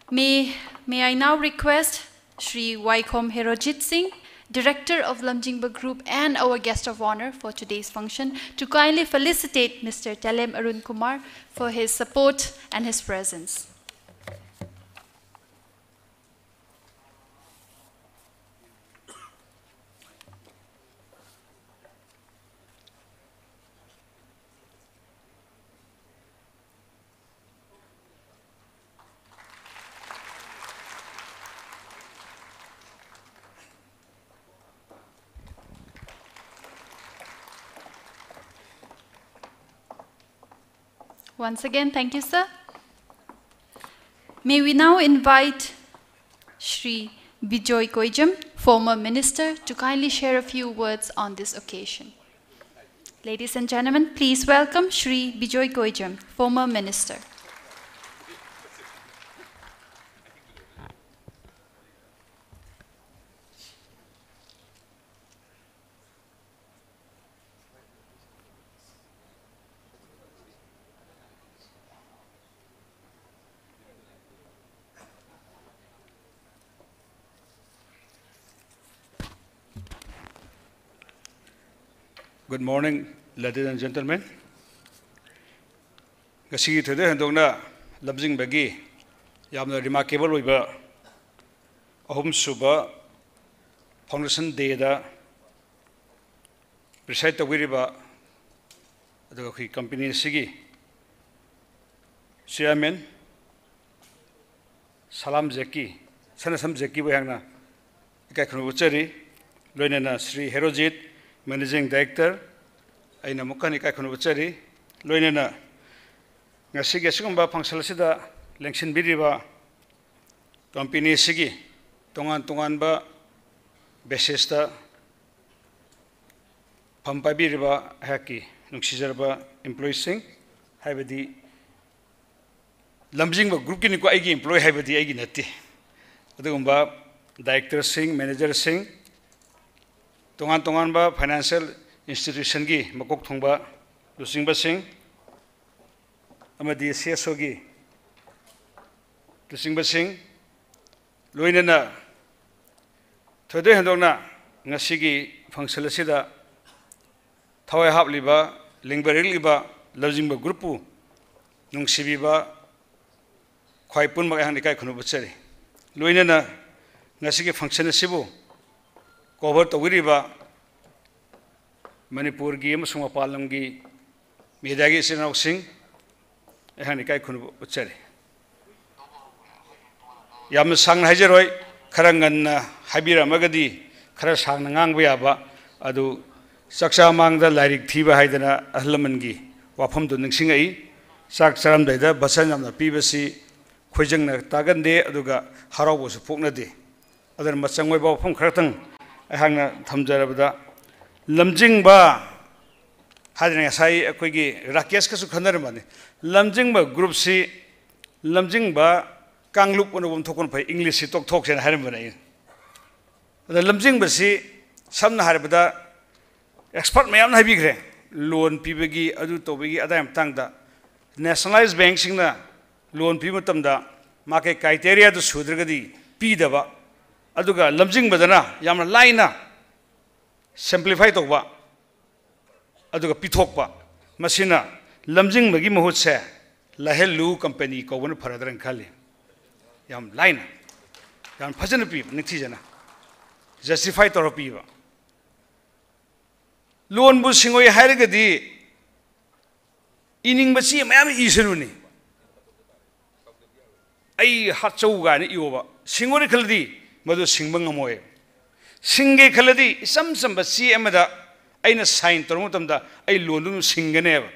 May, may I now request Shri Waikhom Herojit Singh, Director of Lamjingba Group and our guest of honor for today's function, to kindly felicitate Mister Telem Arun Kumar for his support and his presence. Once again, thank you, sir. May we now invite Shri Bijoy Koijam, former minister, to kindly share a few words on this occasion. Ladies and gentlemen, please welcome Shri Bijoy Koijam, former minister. Good morning, ladies and gentlemen. ꯉꯁꯤꯒꯤ ꯊꯣꯏꯗꯣꯛ ꯍꯦꯟꯗꯣꯛꯅ ꯂꯝꯖꯤꯡꯕꯒꯤ ꯌꯥꯝꯅ ꯔꯤꯃꯥꯔꯀꯦꯕꯜ ꯑꯣꯏꯕ ꯑꯍꯨꯝꯁꯨꯕ foundation ꯗꯦꯗ ꯄ꯭ꯔꯤꯁꯥꯏꯠ ꯇꯧꯕꯤꯔꯤꯕ, ꯑꯗꯨꯒ ꯑꯩꯈꯣꯏꯒꯤ company ꯑꯁꯤꯒꯤ chairman, ꯁꯂꯥꯝ ꯖꯦꯛꯀꯤ ꯁꯅꯥꯁꯝ ꯖꯦꯀꯤꯕꯨ ꯑꯩꯍꯥꯛꯅ ꯏꯀꯥꯏ ꯈꯨꯝꯅꯕ ꯎꯠꯆꯔꯤ꯫ ꯂꯣꯏꯅꯅ ꯁ꯭ꯔꯤ ꯍꯦꯔꯣꯖꯤꯠ, Managing Director, ꯑꯩꯅ ꯑꯃꯨꯛꯀ ꯍꯟꯅ ꯏꯀꯥꯏ ꯈꯨꯝꯅꯕ ꯎꯠꯆꯔꯤ꯫ ꯂꯣꯏꯅꯅ ꯉꯁꯤꯒꯤ ꯑꯁꯤꯒꯨꯝꯕ function ꯑꯁꯤꯗ ꯂꯦꯡꯁꯤꯟꯕꯤꯔꯤꯕ company ꯑꯁꯤꯒꯤ ꯇꯣꯉꯥꯟ ꯇꯣꯉꯥꯟꯕ basis ꯇ ꯐꯝ ꯄꯥꯏꯕꯤꯔꯤꯕ ꯑꯩꯍꯥꯛꯀꯤ ꯅꯨꯡꯁꯤꯖꯔꯕ employee ꯁꯤꯡ, ꯍꯥꯏꯕꯗꯤ ꯂꯝꯖꯤꯡꯕ group ꯀꯤꯅꯤꯀꯣ, ꯑꯩꯒꯤ employee ꯍꯥꯏꯕꯗꯤ ꯑꯩꯒꯤ ꯅꯠꯇꯦ꯫ ꯑꯗꯨꯒꯨꯝꯕ director ꯁꯤꯡ, manager ꯁꯤꯡ, ꯇꯣꯉꯥꯟ ꯇꯣꯉꯥꯟꯕ financial institution ꯒꯤ ꯃꯀꯣꯛ ꯊꯣꯡꯕ ꯂꯨꯆꯤꯡꯕꯁꯤꯡ, ꯑꯃꯗꯤ C S O ꯒꯤ ꯂꯨꯆꯤꯡꯕꯁꯤꯡ, ꯂꯣꯏꯅꯅ ꯊꯣꯏꯗꯣꯛ ꯍꯦꯟꯗꯣꯛꯅ ꯉꯁꯤꯒꯤ function ꯑꯁꯤꯗ ꯊꯋꯥꯏ ꯍꯥꯞꯂꯤꯕ, ꯂꯤꯡꯕ ꯔꯤꯛꯂꯤꯕ ꯂꯝꯖꯤꯡꯕ group ꯄꯨ ꯅꯨꯡꯁꯤꯕꯤꯕ ꯈ꯭ꯋꯥꯏ ꯄꯨꯝꯅꯃꯛ ꯑꯩꯍꯥꯛꯅ ꯏꯀꯥꯏ ꯈꯨꯝꯅꯕ ꯎꯠꯆꯔꯤ꯫ ꯂꯣꯏꯅꯅ ꯉꯁꯤꯒꯤ function ꯑꯁꯤꯕꯨ cover ꯇꯧꯕꯤꯔꯤꯕ ꯃꯅꯤꯄꯨꯔꯒꯤ ꯑꯃꯁꯨꯡ ꯃꯄꯥꯟ ꯂꯝꯒꯤ media ꯒꯤ ꯏꯆꯤꯟ ꯏꯅꯥꯎꯁꯤꯡ, ꯑꯩꯍꯥꯛꯅ ꯏꯀꯥꯏ ꯈꯨꯝꯅꯕ ꯎꯠꯆꯔꯤ꯫ ꯌꯥꯝꯅ ꯁꯥꯡꯅ ꯍꯥꯏꯖꯔꯣꯏ, ꯈꯔ ꯉꯟꯅ ꯍꯥꯏꯕꯤꯔꯝꯃꯒꯗꯤ ꯈꯔ ꯁꯥꯡꯅ ꯉꯥꯡꯕ ꯌꯥꯕ꯫ ꯑꯗꯨ ꯆꯥꯛꯆꯥ ꯃꯥꯡꯗ ꯂꯥꯏꯔꯤꯛ ꯊꯤꯕ ꯍꯥꯏꯗꯅ ꯑꯍꯜ ꯂꯃꯟꯒꯤ ꯋꯥꯐꯝꯗꯨ ꯅꯤꯡꯁꯤꯡꯉꯛꯏ꯫ ꯆꯥꯛ ꯆꯥꯔꯝꯗꯥꯏꯗ ꯕꯆꯟ ꯌꯥꯝꯅ ꯄꯤꯕꯁꯤ ꯈꯣꯏꯖꯪꯅ ꯇꯥꯒꯟꯗꯦ, ꯑꯗꯨꯒ ꯍꯔꯥꯎꯕꯁꯨ ꯄꯣꯛꯅꯗꯦ꯫ ꯑꯗꯨꯅ ꯃꯆꯪ ꯑꯣꯏꯕ ꯋꯥꯐꯝ ꯈꯔꯇꯪ ꯑꯩꯍꯥꯛꯅ ꯊꯝꯖꯔꯕꯗ, ꯂꯝꯖꯤꯡꯕ ꯍꯥꯏꯗꯅ ꯉꯁꯥꯏ ꯑꯩꯈꯣꯏꯒꯤ ꯔꯥꯀꯦꯁꯀꯁꯨ ꯈꯟꯅꯔꯝꯕꯅꯤ꯫ ꯂꯝꯖꯤꯡꯕ group ꯁꯤ, ꯂꯝꯖꯤꯡꯕ ꯀꯥꯡꯂꯨꯞ ꯑꯅ ꯑꯃ ꯊꯣꯛꯄꯅ ꯐꯩ, English ꯁꯤ ꯇꯣꯛꯊꯣꯛꯁꯦꯅ ꯍꯥꯏꯔꯝꯕꯅꯦ ꯑꯩꯅ꯫ ꯑꯗ ꯂꯝꯖꯤꯡꯕꯁꯤ ꯁꯝꯅ ꯍꯥꯏꯔꯕꯗ expert ꯃꯌꯥꯝꯅ ꯍꯥꯏꯕꯤꯈ꯭ꯔꯦ, loan ꯄꯤꯕꯒꯤ, ꯑꯗꯨ ꯇꯧꯕꯒꯤ, ꯑꯗꯥꯏ ꯃꯇꯥꯡꯗ꯫ Nationalized bank ꯁꯤꯡꯅ loan ꯄꯤꯕ ꯃꯇꯝꯗ ꯃꯥꯒꯤ criteria ꯗꯨ ꯁꯨꯗ꯭ꯔꯒꯗꯤ ꯄꯤꯗꯕ, ꯑꯗꯨꯒ ꯂꯝꯖꯤꯡꯕꯗꯅ ꯌꯥꯝꯅ ꯂꯥꯏꯅ simplify ꯇꯧꯕ, ꯑꯗꯨꯒ ꯄꯤꯊꯣꯛꯄ꯫ ꯃꯁꯤꯅ ꯂꯝꯖꯤꯡꯕꯒꯤ ꯃꯍꯨꯠꯁꯦ ꯂꯥꯏꯍꯜꯂꯨ company ꯀꯧꯕꯅ ꯐꯔꯗ꯭ꯔꯅ ꯈꯜꯂꯤ꯫ ꯌꯥꯝ ꯂꯥꯏꯅ, ꯌꯥꯝ ꯐꯖꯅ ꯄꯤꯕ, ꯅꯤꯡꯊꯤꯖꯅ justify ꯇꯧꯔ ꯄꯤꯕ꯫ Loan ꯕꯨ ꯁꯤꯡꯉꯣꯏ ꯍꯥꯏꯔꯒꯗꯤ ꯏꯅꯤꯡꯕ ꯆꯦ ꯃꯌꯥꯝ ꯏꯁꯅꯨꯅꯤ꯫ ꯑꯩ ꯍꯥꯠꯆꯧ ꯀꯥꯏꯅ ꯏꯌꯣꯕ꯫ ꯁꯤꯡꯉꯨꯔꯦ ꯈꯜꯂꯗꯤ ꯃꯗꯨ ꯁꯤꯡꯕ ꯉꯝꯃꯣꯏ꯫ ꯁꯤꯡꯒꯦ ꯈꯜꯂꯗꯤ ꯏꯆꯝ ꯆꯝꯕ ꯆꯦ ꯑꯃꯗ ꯑꯩꯅ ꯁꯥꯏꯟ ꯇꯧꯔꯛꯄ ꯃꯇꯝꯗ ꯑꯩ ꯂꯣꯟꯗꯨ ꯑꯗꯨꯝ ꯁꯤꯡꯒꯅꯦꯕ꯫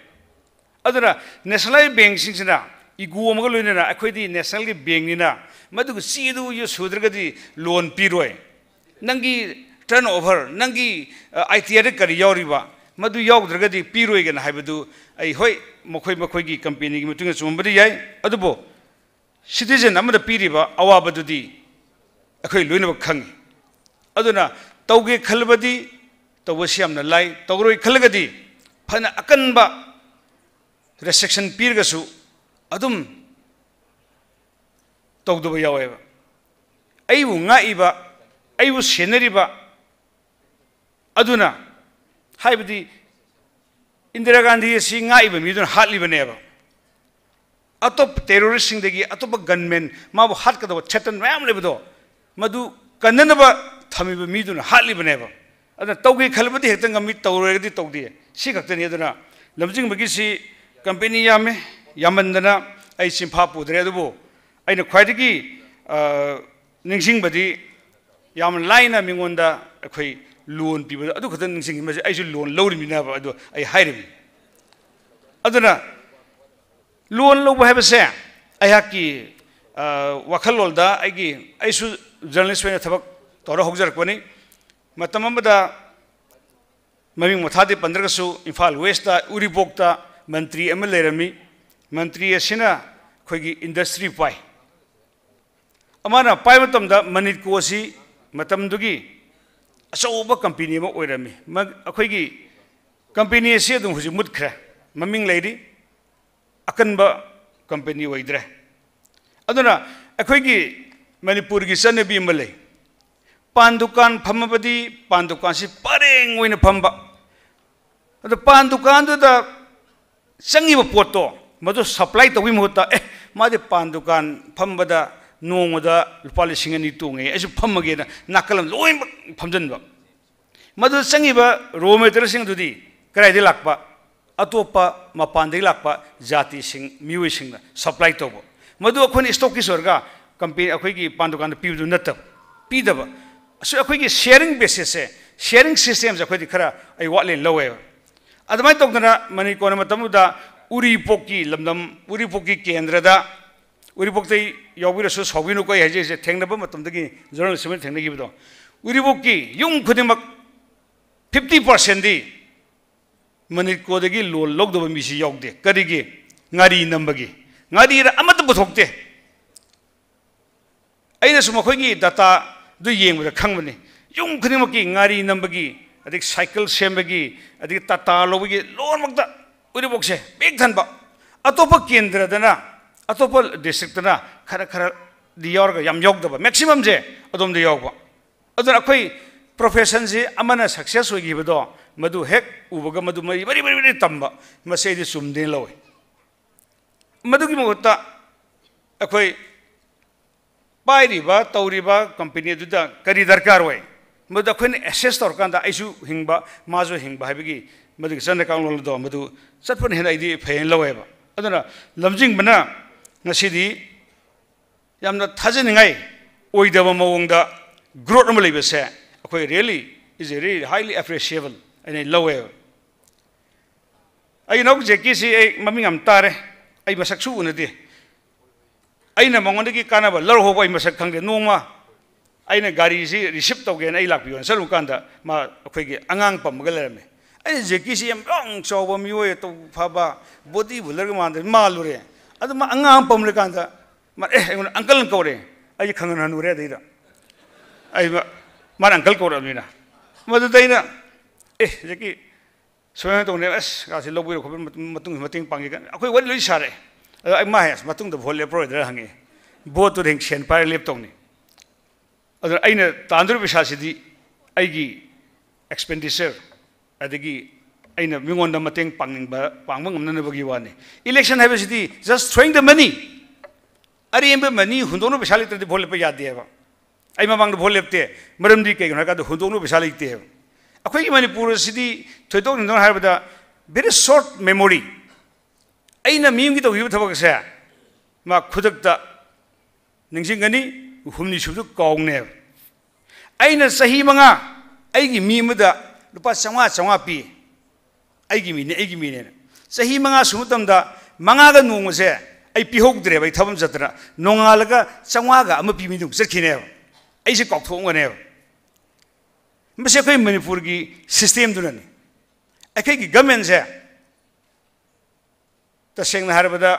ꯑꯗꯨꯅ ꯅꯦꯁꯅꯦꯂꯥꯏꯖ ꯕꯦꯡꯁꯤꯡꯁꯤꯅ ꯏꯒꯣ ꯑꯃꯒ ꯂꯣꯏꯅꯅ ꯑꯩꯈꯣꯏꯗꯤ ꯅꯦꯁꯅꯦꯜꯒꯤ ꯕꯦꯡꯅꯤꯅ ꯃꯗꯨꯒꯤ ꯆꯦꯗꯨ ꯁꯨꯗ꯭ꯔꯒꯗꯤ ꯂꯣꯟ ꯄꯤꯔꯣꯏ꯫ ꯅꯪꯒꯤ ꯇꯔꯟ ꯑꯣꯚꯔ, ꯅꯪꯒꯤ ꯑꯥꯏ ꯇꯤ ꯑꯥꯔꯗ ꯀꯔꯤ ꯌꯥꯎꯔꯤꯕ, ꯃꯗꯨ ꯌꯥꯎꯗ꯭ꯔꯒꯗꯤ ꯄꯤꯔꯣꯏꯒꯅ ꯍꯥꯏꯕꯗꯨ ꯑꯩ, ꯍꯣꯏ, ꯃꯈꯣꯏ ꯃꯈꯣꯏꯒꯤ ꯀꯝꯄꯦꯅꯤꯒꯤ ꯃꯇꯨꯡ ꯏꯟꯅ ꯆꯨꯝꯃꯝꯕꯗꯤ ꯌꯥꯏ, ꯑꯗꯨꯕꯨ ꯁꯤꯇꯤꯖꯦꯟ ꯑꯃꯗ ꯄꯤꯔꯤꯕ ꯑꯋꯥꯕꯗꯨꯗꯤ ꯑꯩꯈꯣꯏ ꯂꯣꯏꯅꯃꯛ ꯈꯪꯉꯤ꯫ ꯑꯗꯨꯅ ꯇꯧꯒꯦ ꯈꯜꯂꯕꯗꯤ ꯇꯧꯕꯁꯤ ꯌꯥꯝꯅ ꯂꯥꯏ, ꯇꯧꯔꯣꯏ ꯈꯜꯂꯒꯗꯤ ꯐꯅ ꯑꯀꯟꯕ ꯔꯦꯁꯇ꯭ꯔꯤꯛꯁꯟ ꯄꯤꯔꯒꯁꯨ ꯑꯗꯨꯝ ꯇꯧꯗꯕ ꯌꯥꯎꯋꯦꯕ꯫ ꯑꯩꯕꯨ ꯉꯥꯛꯏꯕ, ꯑꯩꯕꯨ ꯁꯦꯟꯅꯔꯤꯕ ꯑꯗꯨꯅ, ꯍꯥꯏꯕꯗꯤ ꯏꯟꯗꯤꯔꯥ ꯒꯥꯟꯙꯤ ꯑꯁꯤ ꯉꯥꯛꯏꯕ ꯃꯤꯗꯨꯅ ꯍꯥꯠꯂꯤꯕꯅꯦꯕ꯫ ꯑꯇꯣꯞꯄ ꯇꯦꯔꯣꯔꯤꯁꯁꯤꯡꯗꯒꯤ, ꯑꯇꯣꯞꯄ ꯒꯟꯃꯦꯟ ꯃꯥꯕꯨ ꯍꯥꯠꯀꯗꯕ ꯊ꯭ꯔꯦꯇꯟ ꯃꯌꯥꯝ ꯂꯩꯕꯗꯣ, ꯃꯗꯨ ꯀꯟꯅꯅꯕ ꯊꯝꯃꯤꯕ ꯃꯤꯗꯨꯅ ꯍꯥꯠꯂꯤꯕꯅꯦꯕ꯫ ꯑꯗꯨꯅ ꯇꯧꯒꯦ ꯈꯜꯂꯕꯗꯤ ꯍꯦꯛꯇ ꯉꯝꯃꯤ, ꯇꯧꯔꯣꯏꯔꯒꯗꯤ ꯇꯧꯗꯦ꯫ ꯁꯤ ꯈꯛꯇꯅꯤ꯫ ꯑꯗꯨꯅ ꯂꯝꯖꯤꯡꯕꯒꯤꯁꯤ ꯀꯝꯄꯦꯅꯤ ꯌꯥꯝꯃꯦ, ꯌꯥꯝꯃꯟꯗꯅ ꯑꯩ ꯆꯤꯟꯐꯥ ꯄꯨꯗ꯭ꯔꯦ꯫ ꯑꯗꯨꯕꯨ ꯑꯩꯅ ꯈ꯭ꯋꯥꯏꯗꯒꯤ, ꯑ, ꯅꯤꯡꯁꯤꯡꯕꯗꯤ ꯌꯥꯝ ꯂꯥꯏꯅ ꯃꯤꯉꯣꯟꯗ ꯑꯩꯈꯣꯏ ꯂꯣꯟ ꯄꯤꯕꯗꯣ ꯑꯗꯨ ꯈꯛꯇ ꯅꯤꯡꯁꯤꯡꯉꯤ꯫ ꯃꯁꯤ ꯑꯩꯁꯨ ꯂꯣꯟ ꯂꯧꯔꯤꯃꯤꯅꯕ ꯑꯗꯨ ꯑꯩ ꯍꯥꯏꯔꯤꯕꯅꯤ꯫ ꯑꯗꯨꯅ ꯂꯣꯟ ꯂꯧꯕ ꯍꯥꯏꯕꯁꯦ ꯑꯩꯍꯥꯛꯀꯤ, ꯑ, ꯋꯥꯈꯜꯂꯣꯟꯗ ꯑꯩꯒꯤ, ꯑꯩꯁꯨ ꯖꯔꯅꯦꯂꯤꯁ ꯑꯣꯏꯅ ꯊꯕꯛ ꯇꯧꯔ ꯍꯧꯖꯔꯛꯄꯅꯤ꯫ ꯃꯇꯝ ꯑꯃꯗ ꯃꯃꯤꯡ ꯃꯊꯥꯗꯤ ꯄꯟꯗ꯭ꯔꯒꯁꯨ ꯏꯝꯐꯥꯜ ꯋꯦꯁꯇ ꯎꯔꯤꯄꯣꯛꯇ ꯃꯟꯇ꯭ꯔꯤ ꯑꯃ ꯂꯩꯔꯝꯃꯤ꯫ ꯃꯟꯇ꯭ꯔꯤ ꯑꯁꯤꯅ ꯑꯩꯈꯣꯏꯒꯤ ꯏꯟꯗꯁꯇ꯭ꯔꯤ ꯄꯥꯏ꯫ ꯑꯃꯅ ꯄꯥꯏꯕ ꯃꯇꯝꯗ ꯃꯅꯤꯀꯣ ꯑꯁꯤ ꯃꯇꯝꯗꯨꯒꯤ ꯑꯆꯧꯕ ꯀꯝꯄꯦꯅꯤ ꯑꯃ ꯑꯣꯏꯔꯝꯃꯤ꯫ ꯃ-, ꯑꯩꯈꯣꯏꯒꯤ ꯀꯝꯄꯦꯅꯤ ꯑꯁꯤ ꯑꯗꯨꯝ ꯍꯧꯖꯤꯛ ꯃꯨꯠꯈ꯭ꯔꯦ꯫ ꯃꯃꯤꯡ ꯂꯩꯔꯤ, ꯑꯀꯟꯕ ꯀꯝꯄꯦꯅꯤ ꯑꯣꯏꯗ꯭ꯔꯦ꯫ ꯑꯗꯨꯅ ꯑꯩꯈꯣꯏꯒꯤ ꯃꯅꯤꯄꯨꯔꯒꯤ ꯆꯠꯅꯕꯤ ꯑꯃ ꯂꯩ, ꯄꯥꯟ ꯗꯨꯀꯥꯟ ꯐꯝꯃꯕꯗꯤ ꯄꯥꯟ ꯗꯨꯀꯥꯟꯁꯤ ꯄꯔꯦꯡ ꯑꯣꯏꯅ ꯐꯝꯕ꯫ ꯑꯗꯣ ꯄꯥꯟ ꯗꯨꯀꯥꯟꯗꯨꯗ ꯆꯪꯉꯤꯕ ꯄꯣꯠꯇꯣ ꯃꯗꯨ ꯁꯄ꯭ꯂꯥꯏ ꯇꯧꯕꯒꯤ ꯃꯍꯨꯠꯇ, "ꯑꯦ, ꯃꯥꯗꯤ ꯄꯥꯟ ꯗꯨꯀꯥꯟ ꯐꯝꯕꯗ ꯅꯣꯡꯃꯗ ꯂꯨꯄꯥ ꯂꯤꯁꯤꯡ ꯑꯅꯤ ꯇꯣꯡꯉꯦ, ꯑꯩꯁꯨ ꯐꯝꯃꯒꯦꯅ" ꯅꯥꯀꯜ ꯑꯃ ꯂꯣꯏꯅꯃꯛ ꯐꯝꯖꯤꯟꯕ꯫ ꯃꯗꯨꯗ ꯆꯪꯉꯤꯕ ꯔꯣ ꯃꯦꯇꯔꯤꯌꯦꯜꯁꯤꯡ ꯑꯗꯨꯗꯤ ꯀꯗꯥꯏꯗꯒꯤ ꯂꯥꯛꯄ? ꯑꯇꯣꯞꯄ ꯃꯄꯥꯟꯗꯒꯤ ꯂꯥꯛꯄ ꯖꯥꯇꯤꯁꯤꯡ, ꯃꯤꯑꯣꯏꯁꯤꯡꯅ ꯁꯄ꯭ꯂꯥꯏ ꯇꯧꯕ꯫ ꯃꯗꯨ ꯑꯩꯈꯣꯏꯅ ꯏꯁꯇꯣꯛꯀꯤꯁ ꯑꯣꯏꯔꯒ ꯀꯝꯄꯦꯅꯤ, ꯑꯩꯈꯣꯏꯒꯤ ꯄꯥꯟ ꯗꯨꯀꯥꯟꯗ ꯄꯤꯕꯗꯨ ꯅꯠꯇꯕ, ꯄꯤꯗꯕ꯫ ꯑꯁ, ꯑꯩꯈꯣꯏꯒꯤ ꯁꯤꯌꯥꯔꯤꯡ ꯕꯦꯁꯤꯁꯁꯦ, ꯁꯤꯌꯥꯔꯤꯡ ꯁꯤꯁꯇꯦꯝꯁꯦ ꯑꯩꯈꯣꯏꯗꯤ ꯈꯔ ꯑꯩ ꯋꯥꯠꯂꯦꯅ ꯂꯧꯋꯦꯕ꯫ ꯑꯗꯨꯃꯥꯏꯅ ꯇꯧꯗꯅ ꯃꯅꯤꯀꯣꯟꯅ ꯃꯇꯝꯗꯨꯗ ꯎꯔꯤꯄꯣꯛꯀꯤ ꯂꯝꯗꯝ, ꯎꯔꯤꯄꯣꯛꯀꯤ ꯀꯦꯟꯗ꯭ꯔꯗ, ꯎꯔꯤꯄꯣꯛꯇꯩ ꯌꯥꯎꯕꯤꯔꯁꯨ ꯁꯥꯎꯕꯤꯅꯨꯀꯣ, ꯑꯩ ꯍꯥꯏꯖꯔꯤꯁꯦ, ꯊꯦꯡꯅꯕ ꯃꯇꯝꯗꯒꯤ ꯖꯔꯅꯦꯜ ꯁꯤꯃꯦꯟ ꯊꯦꯡꯅꯈꯤꯕꯗꯣ, ꯎꯔꯤꯄꯣꯛꯀꯤ ꯌꯨꯝ ꯈꯨꯗꯤꯡꯃꯛ ꯐꯤꯐꯇꯤ ꯄꯥꯔꯁꯦꯟꯗꯤ ꯃꯅꯤꯀꯣꯗꯒꯤ ꯂꯣꯟ ꯂꯧꯗꯕ ꯃꯤꯁꯤ ꯌꯥꯎꯗꯦ꯫ ꯀꯔꯤꯒꯤ? ꯉꯥꯔꯤ ꯅꯝꯕꯒꯤ꯫ ꯉꯥꯔꯤꯔ ꯑꯃꯠꯇ ꯄꯨꯊꯣꯛꯇꯦ꯫ ꯑꯩꯅꯁꯨ ꯃꯈꯣꯏꯒꯤ ꯗꯇꯥꯗꯨ ꯌꯦꯡꯕꯗ ꯈꯪꯕꯅꯤ꯫ ꯌꯨꯝ ꯈꯨꯗꯤꯡꯃꯛꯀꯤ ꯉꯥꯔꯤ ꯅꯝꯕꯒꯤ, ꯑꯗꯒꯤ ꯁꯥꯏꯀꯜ ꯁꯦꯝꯕꯒꯤ, ꯑꯗꯒꯤ ꯇꯥꯇꯥ ꯂꯧꯕꯒꯤ, ꯂꯣꯏꯅꯃꯛꯇ ꯎꯔꯤꯄꯣꯛꯁꯦ ꯄꯤꯛ ꯊꯟꯕ꯫ ꯑꯇꯣꯞꯄ ꯀꯦꯟꯗ꯭ꯔꯗꯅ, ꯑꯇꯣꯞꯄ ꯗꯤꯁꯇ꯭ꯔꯤꯛꯇꯅ ꯈꯔ ꯈꯔꯗꯤ ꯌꯥꯎꯔꯒ ꯌꯥꯝ ꯌꯥꯎꯗꯕ, ꯃꯦꯛꯁꯤꯃꯝꯁꯦ ꯑꯗꯣꯝꯗ ꯌꯥꯎꯕ꯫ ꯑꯗꯨꯅ ꯑꯩꯈꯣꯏ ꯄ꯭ꯔꯣꯐꯦꯁꯟꯁꯤ ꯑꯃꯅ ꯁꯛꯁꯦꯁ ꯑꯣꯏꯈꯤꯕꯗꯣ, ꯃꯗꯨ ꯍꯦꯛ ꯎꯕꯒ ꯃꯗꯨ ꯃꯔꯤ ꯃꯔꯤ ꯃꯔꯤ ꯃꯔꯤ ꯇꯝꯕ, ꯃꯁꯤ ꯑꯩꯗꯤ ꯆꯨꯝꯗꯦꯅ ꯂꯧꯏ꯫ ꯃꯗꯨꯒꯤ ꯃꯍꯨꯠꯇ ꯑꯩꯈꯣꯏ ꯄꯥꯏꯔꯤꯕ, ꯇꯧꯔꯤꯕ ꯀꯝꯄꯦꯅꯤ ꯑꯗꯨꯗ ꯀꯔꯤ ꯗꯔꯀꯥꯔ ꯑꯣꯏ, ꯃꯗꯨ ꯑꯩꯈꯣꯏꯅ ꯑꯦꯁꯦꯁ ꯇꯧꯔꯀꯥꯟꯗ ꯑꯩꯁꯨ ꯍꯤꯡꯕ, ꯃꯥꯁꯨ ꯍꯤꯡꯕ ꯍꯥꯏꯕꯒꯤ ꯃꯗꯨꯒꯤ ꯆꯠꯅ ꯀꯥꯡꯂꯣꯟ ꯑꯗꯣ ꯃꯗꯨ ꯆꯠꯄꯅ ꯍꯦꯟꯅ ꯑꯩꯗꯤ ꯐꯩꯌꯦꯅ ꯂꯧꯋꯦꯕ꯫ ꯑꯗꯨꯅ ꯂꯝꯖꯤꯡꯕꯅ ꯉꯁꯤꯗꯤ ꯌꯥꯝꯅ ꯊꯥꯖꯅꯤꯡꯉꯥꯏ ꯑꯣꯏꯗꯕ ꯃꯑꯣꯡꯗ ꯒ꯭ꯔꯣꯠ ꯑꯃ ꯂꯩꯕꯁꯦ ꯑꯩꯈꯣꯏ really is a really highly appreciable ꯍꯥꯏꯅ ꯂꯧꯋꯦꯕ꯫ ꯑꯩ ꯏꯅꯥꯎ ꯖꯦꯀꯤꯁꯤ ꯑꯩ ꯃꯃꯤꯡ ꯌꯥꯝ ꯇꯥꯔꯦ, ꯑꯩ ꯃꯁꯛꯁꯨ ꯎꯅꯗꯦ꯫ ꯑꯩꯅ ꯃꯉꯣꯟꯗꯒꯤ ꯀꯥꯟꯅꯕ ꯂꯧꯔ ꯍꯧꯕ ꯑꯩ ꯃꯁꯛ ꯈꯪꯗꯦ꯫ ꯅꯣꯡꯃ ꯑꯩꯅ ꯒꯥꯔꯤꯁꯤ ꯔꯤꯁꯤꯞ ꯇꯧꯒꯦꯅ ꯑꯩ ꯂꯥꯛꯄꯤꯌꯣꯅ ꯆꯠꯂꯨꯕ ꯀꯥꯟꯗ ꯃꯥ ꯑꯩꯈꯣꯏꯒꯤ ꯑꯉꯥꯡ ꯄꯝꯃꯒ ꯂꯩꯔꯝꯃꯦ꯫ ꯑꯩꯅ ꯖꯦꯀꯤꯁꯤ ꯌꯥꯝ ꯌꯥꯝ ꯆꯥꯎꯕ ꯃꯤꯑꯣꯏ, ꯑꯇꯧ ꯐꯕ, ꯕꯣꯗꯤ ꯕꯤꯜꯗꯔꯒ ꯃꯥꯟꯗ ꯃꯥꯜꯂꯨꯔꯦ꯫ ꯑꯗꯨ ꯃꯥ ꯑꯉꯥꯡ ꯑꯃ ꯄꯝꯂꯀꯥꯟꯗ ꯃꯥ ꯑꯦ ꯑꯩꯉꯣꯟꯗ ꯑꯪꯀꯜꯅ ꯀꯧꯔꯦ꯫ ꯑꯩꯁꯦ ꯈꯪꯍꯟ ꯍꯟꯅꯨꯔꯦ꯫ ꯑꯗꯩꯗ ꯑꯩ ꯃꯥ-, ꯃꯥꯅ ꯑꯪꯀꯜ ꯀꯧꯔꯛꯑꯕꯅꯤꯅ꯫ ꯃꯗꯨꯗ ꯑꯩꯅ ꯑꯦ ꯖꯦꯀꯤ ꯁꯨꯃꯥꯏꯅ ꯇꯧꯅꯦ, ꯑꯁ ꯉꯥꯁꯤ ꯂꯧꯕꯤꯔꯣ ꯈꯣꯠꯄꯤꯔꯣ, ꯃꯇꯨꯡ ꯃꯇꯦꯡ ꯄꯥꯡꯒꯦ ꯀꯥꯏꯅ ꯑꯩꯈꯣꯏ ꯋꯥꯔꯤ ꯂꯣꯏ ꯁꯥꯔꯦ꯫ ꯑꯗꯣ ꯑꯩ ꯃꯥ ꯍꯥꯏ ꯑꯁ ꯃꯇꯨꯡꯗ ꯚꯣꯠ ꯂꯦꯞꯄꯔꯣꯏꯗ꯭ꯔꯥ ꯍꯪꯉꯛꯑꯦ꯫ ꯚꯣꯠꯇꯨꯗ ꯍꯦꯛ ꯁꯦꯟ ꯄꯥꯏꯔ ꯂꯦꯞꯇꯧꯅꯤ꯫ ꯑꯗꯨꯅ ꯑꯩꯅ ꯇꯥꯟꯗꯣꯔꯤꯕ ꯄꯩꯁꯥꯁꯤꯗꯤ ꯑꯩꯒꯤ ꯑꯦꯛꯁꯄꯦꯟꯗꯤꯆꯔ, ꯑꯗꯒꯤ ꯑꯩꯅ ꯃꯤꯉꯣꯟꯗ ꯃꯇꯦꯡ ꯄꯥꯡꯅꯤꯡꯕ, ꯄꯥꯡꯕ ꯉꯝꯅꯅꯕꯒꯤ ꯋꯥꯅꯤ꯫ ꯏꯂꯦꯛꯁꯟ ꯍꯥꯏꯕꯁꯤꯗꯤ just throwing the money, ꯑꯔꯦꯝꯕ ꯃꯅꯤ ꯍꯨꯟꯗꯣꯛꯅꯕ ꯄꯩꯁꯥ ꯂꯩꯇ꯭ꯔꯗꯤ ꯚꯣꯠ ꯂꯦꯞꯄ ꯌꯥꯗꯦꯕ꯫ ꯑꯩ ꯃꯃꯥꯡꯗ ꯚꯣꯠ ꯂꯦꯞꯇꯦ꯫ ꯃꯔꯝꯗꯤ ꯀꯩꯒꯤꯅꯣ ꯍꯥꯏ ꯀꯥꯟꯗ ꯍꯨꯟꯗꯣꯛꯅꯕ ꯄꯩꯁꯥ ꯂꯩꯇꯦꯕ꯫ ꯑꯩꯈꯣꯏꯒꯤ ꯃꯅꯤꯄꯨꯔ ꯑꯁꯤꯗꯤ ꯊꯣꯏꯗꯣꯛ ꯍꯦꯟꯗꯣꯛꯅ ꯍꯥꯏꯔꯕꯗ very short memory꯫ ꯑꯩꯅ ꯃꯤ ꯑꯃꯒꯤ ꯇꯧꯈꯤꯕ ꯊꯕꯛꯁꯦ ꯃꯥ ꯈꯨꯗꯛꯇ ꯅꯤꯡꯁꯤꯡꯒꯅꯤ, ꯍꯨꯝꯅꯤ ꯁꯨꯕꯗꯨ ꯀꯥꯎꯅꯦꯕ꯫ ꯑꯩꯅ ꯆꯍꯤ ꯃꯉꯥ ꯑꯩꯒꯤ ꯃꯤ ꯑꯃꯗ ꯂꯨꯄꯥ ꯆꯥꯝꯃꯉꯥ, ꯆꯥꯝꯃꯉꯥ ꯄꯤ꯫ ꯑꯩꯒꯤ ꯃꯤꯅꯦ, ꯑꯩꯒꯤ ꯃꯤꯅꯦꯅ꯫ ꯆꯍꯤ ꯃꯉꯥ ꯁꯨꯕ ꯃꯇꯝꯗ ꯃꯉꯥꯒ ꯅꯣꯡꯃꯁꯦ ꯑꯩ ꯄꯤꯍꯧꯗ꯭ꯔꯦꯕ, ꯑꯩ ꯊꯕꯛ ꯑꯃ ꯆꯠꯇꯅ꯫ ꯅꯣꯡꯉꯥꯜꯂꯒ ꯆꯥꯝꯃꯉꯥꯒ ꯑꯃ ꯄꯤ ꯃꯤꯗꯨ ꯑꯃꯨꯛ ꯆꯠꯈꯤꯅꯦꯕ꯫ ꯑꯩꯁꯦ ꯀꯥꯎꯊꯣꯛꯑꯝꯒꯅꯦꯕ꯫ ꯃꯁꯤ ꯑꯩꯈꯣꯏ ꯃꯅꯤꯄꯨꯔꯒꯤ system ꯗꯨꯅꯅꯤ꯫ ꯑꯩꯈꯣꯏꯒꯤ government ꯁꯦ ꯇꯁꯦꯡꯅ ꯍꯥꯏꯔꯕꯗ,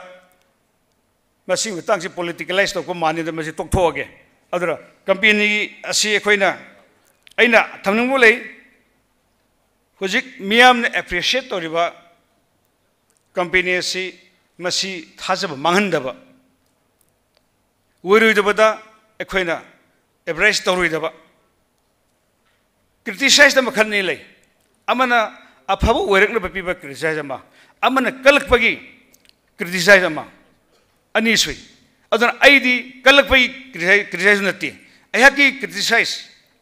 ꯃꯁꯤꯒꯤ ꯃꯇꯥꯡꯁꯤ politicalize ꯇꯧꯕ ꯃꯥꯟꯅꯤꯗ, ꯃꯁꯤ ꯇꯣꯛꯊꯣꯛꯑꯒꯦ꯫ ꯑꯗꯨꯅ company ꯑꯁꯤ ꯑꯩꯈꯣꯏꯅ, ꯑꯩꯅ ꯊꯝꯅꯤꯡꯕ ꯂꯩ, ꯍꯧꯖꯤꯛ ꯃꯤꯌꯥꯝꯅ appreciate ꯇꯧꯔꯤꯕ company ꯑꯁꯤ, ꯃꯁꯤ ꯊꯥꯖꯕ ꯃꯥꯡꯍꯟꯗꯕ, ꯑꯣꯏꯔꯣꯏꯗꯕꯗ ꯑꯩꯈꯣꯏꯅ advertise ꯇꯧꯔꯣꯏꯗꯕ꯫ Criticize ꯗ ꯃꯈꯜ ꯑꯅꯤ ꯂꯩ꯫ ꯑꯃꯅ ꯑꯐꯕ ꯑꯣꯏꯔꯛꯅꯕ ꯄꯤꯕ criticize ꯑꯃ, ꯑꯃꯅ ꯀꯜꯂꯛꯄꯒꯤ criticize ꯑꯃ, ꯑꯅꯤ ꯁꯨꯏ꯫ ꯑꯗꯨꯅ ꯑꯩꯗꯤ ꯀꯜꯂꯛꯄꯒꯤ criticize, criticize ꯅꯠꯇꯦ꯫ ꯑꯩꯍꯥꯛꯀꯤ criticize,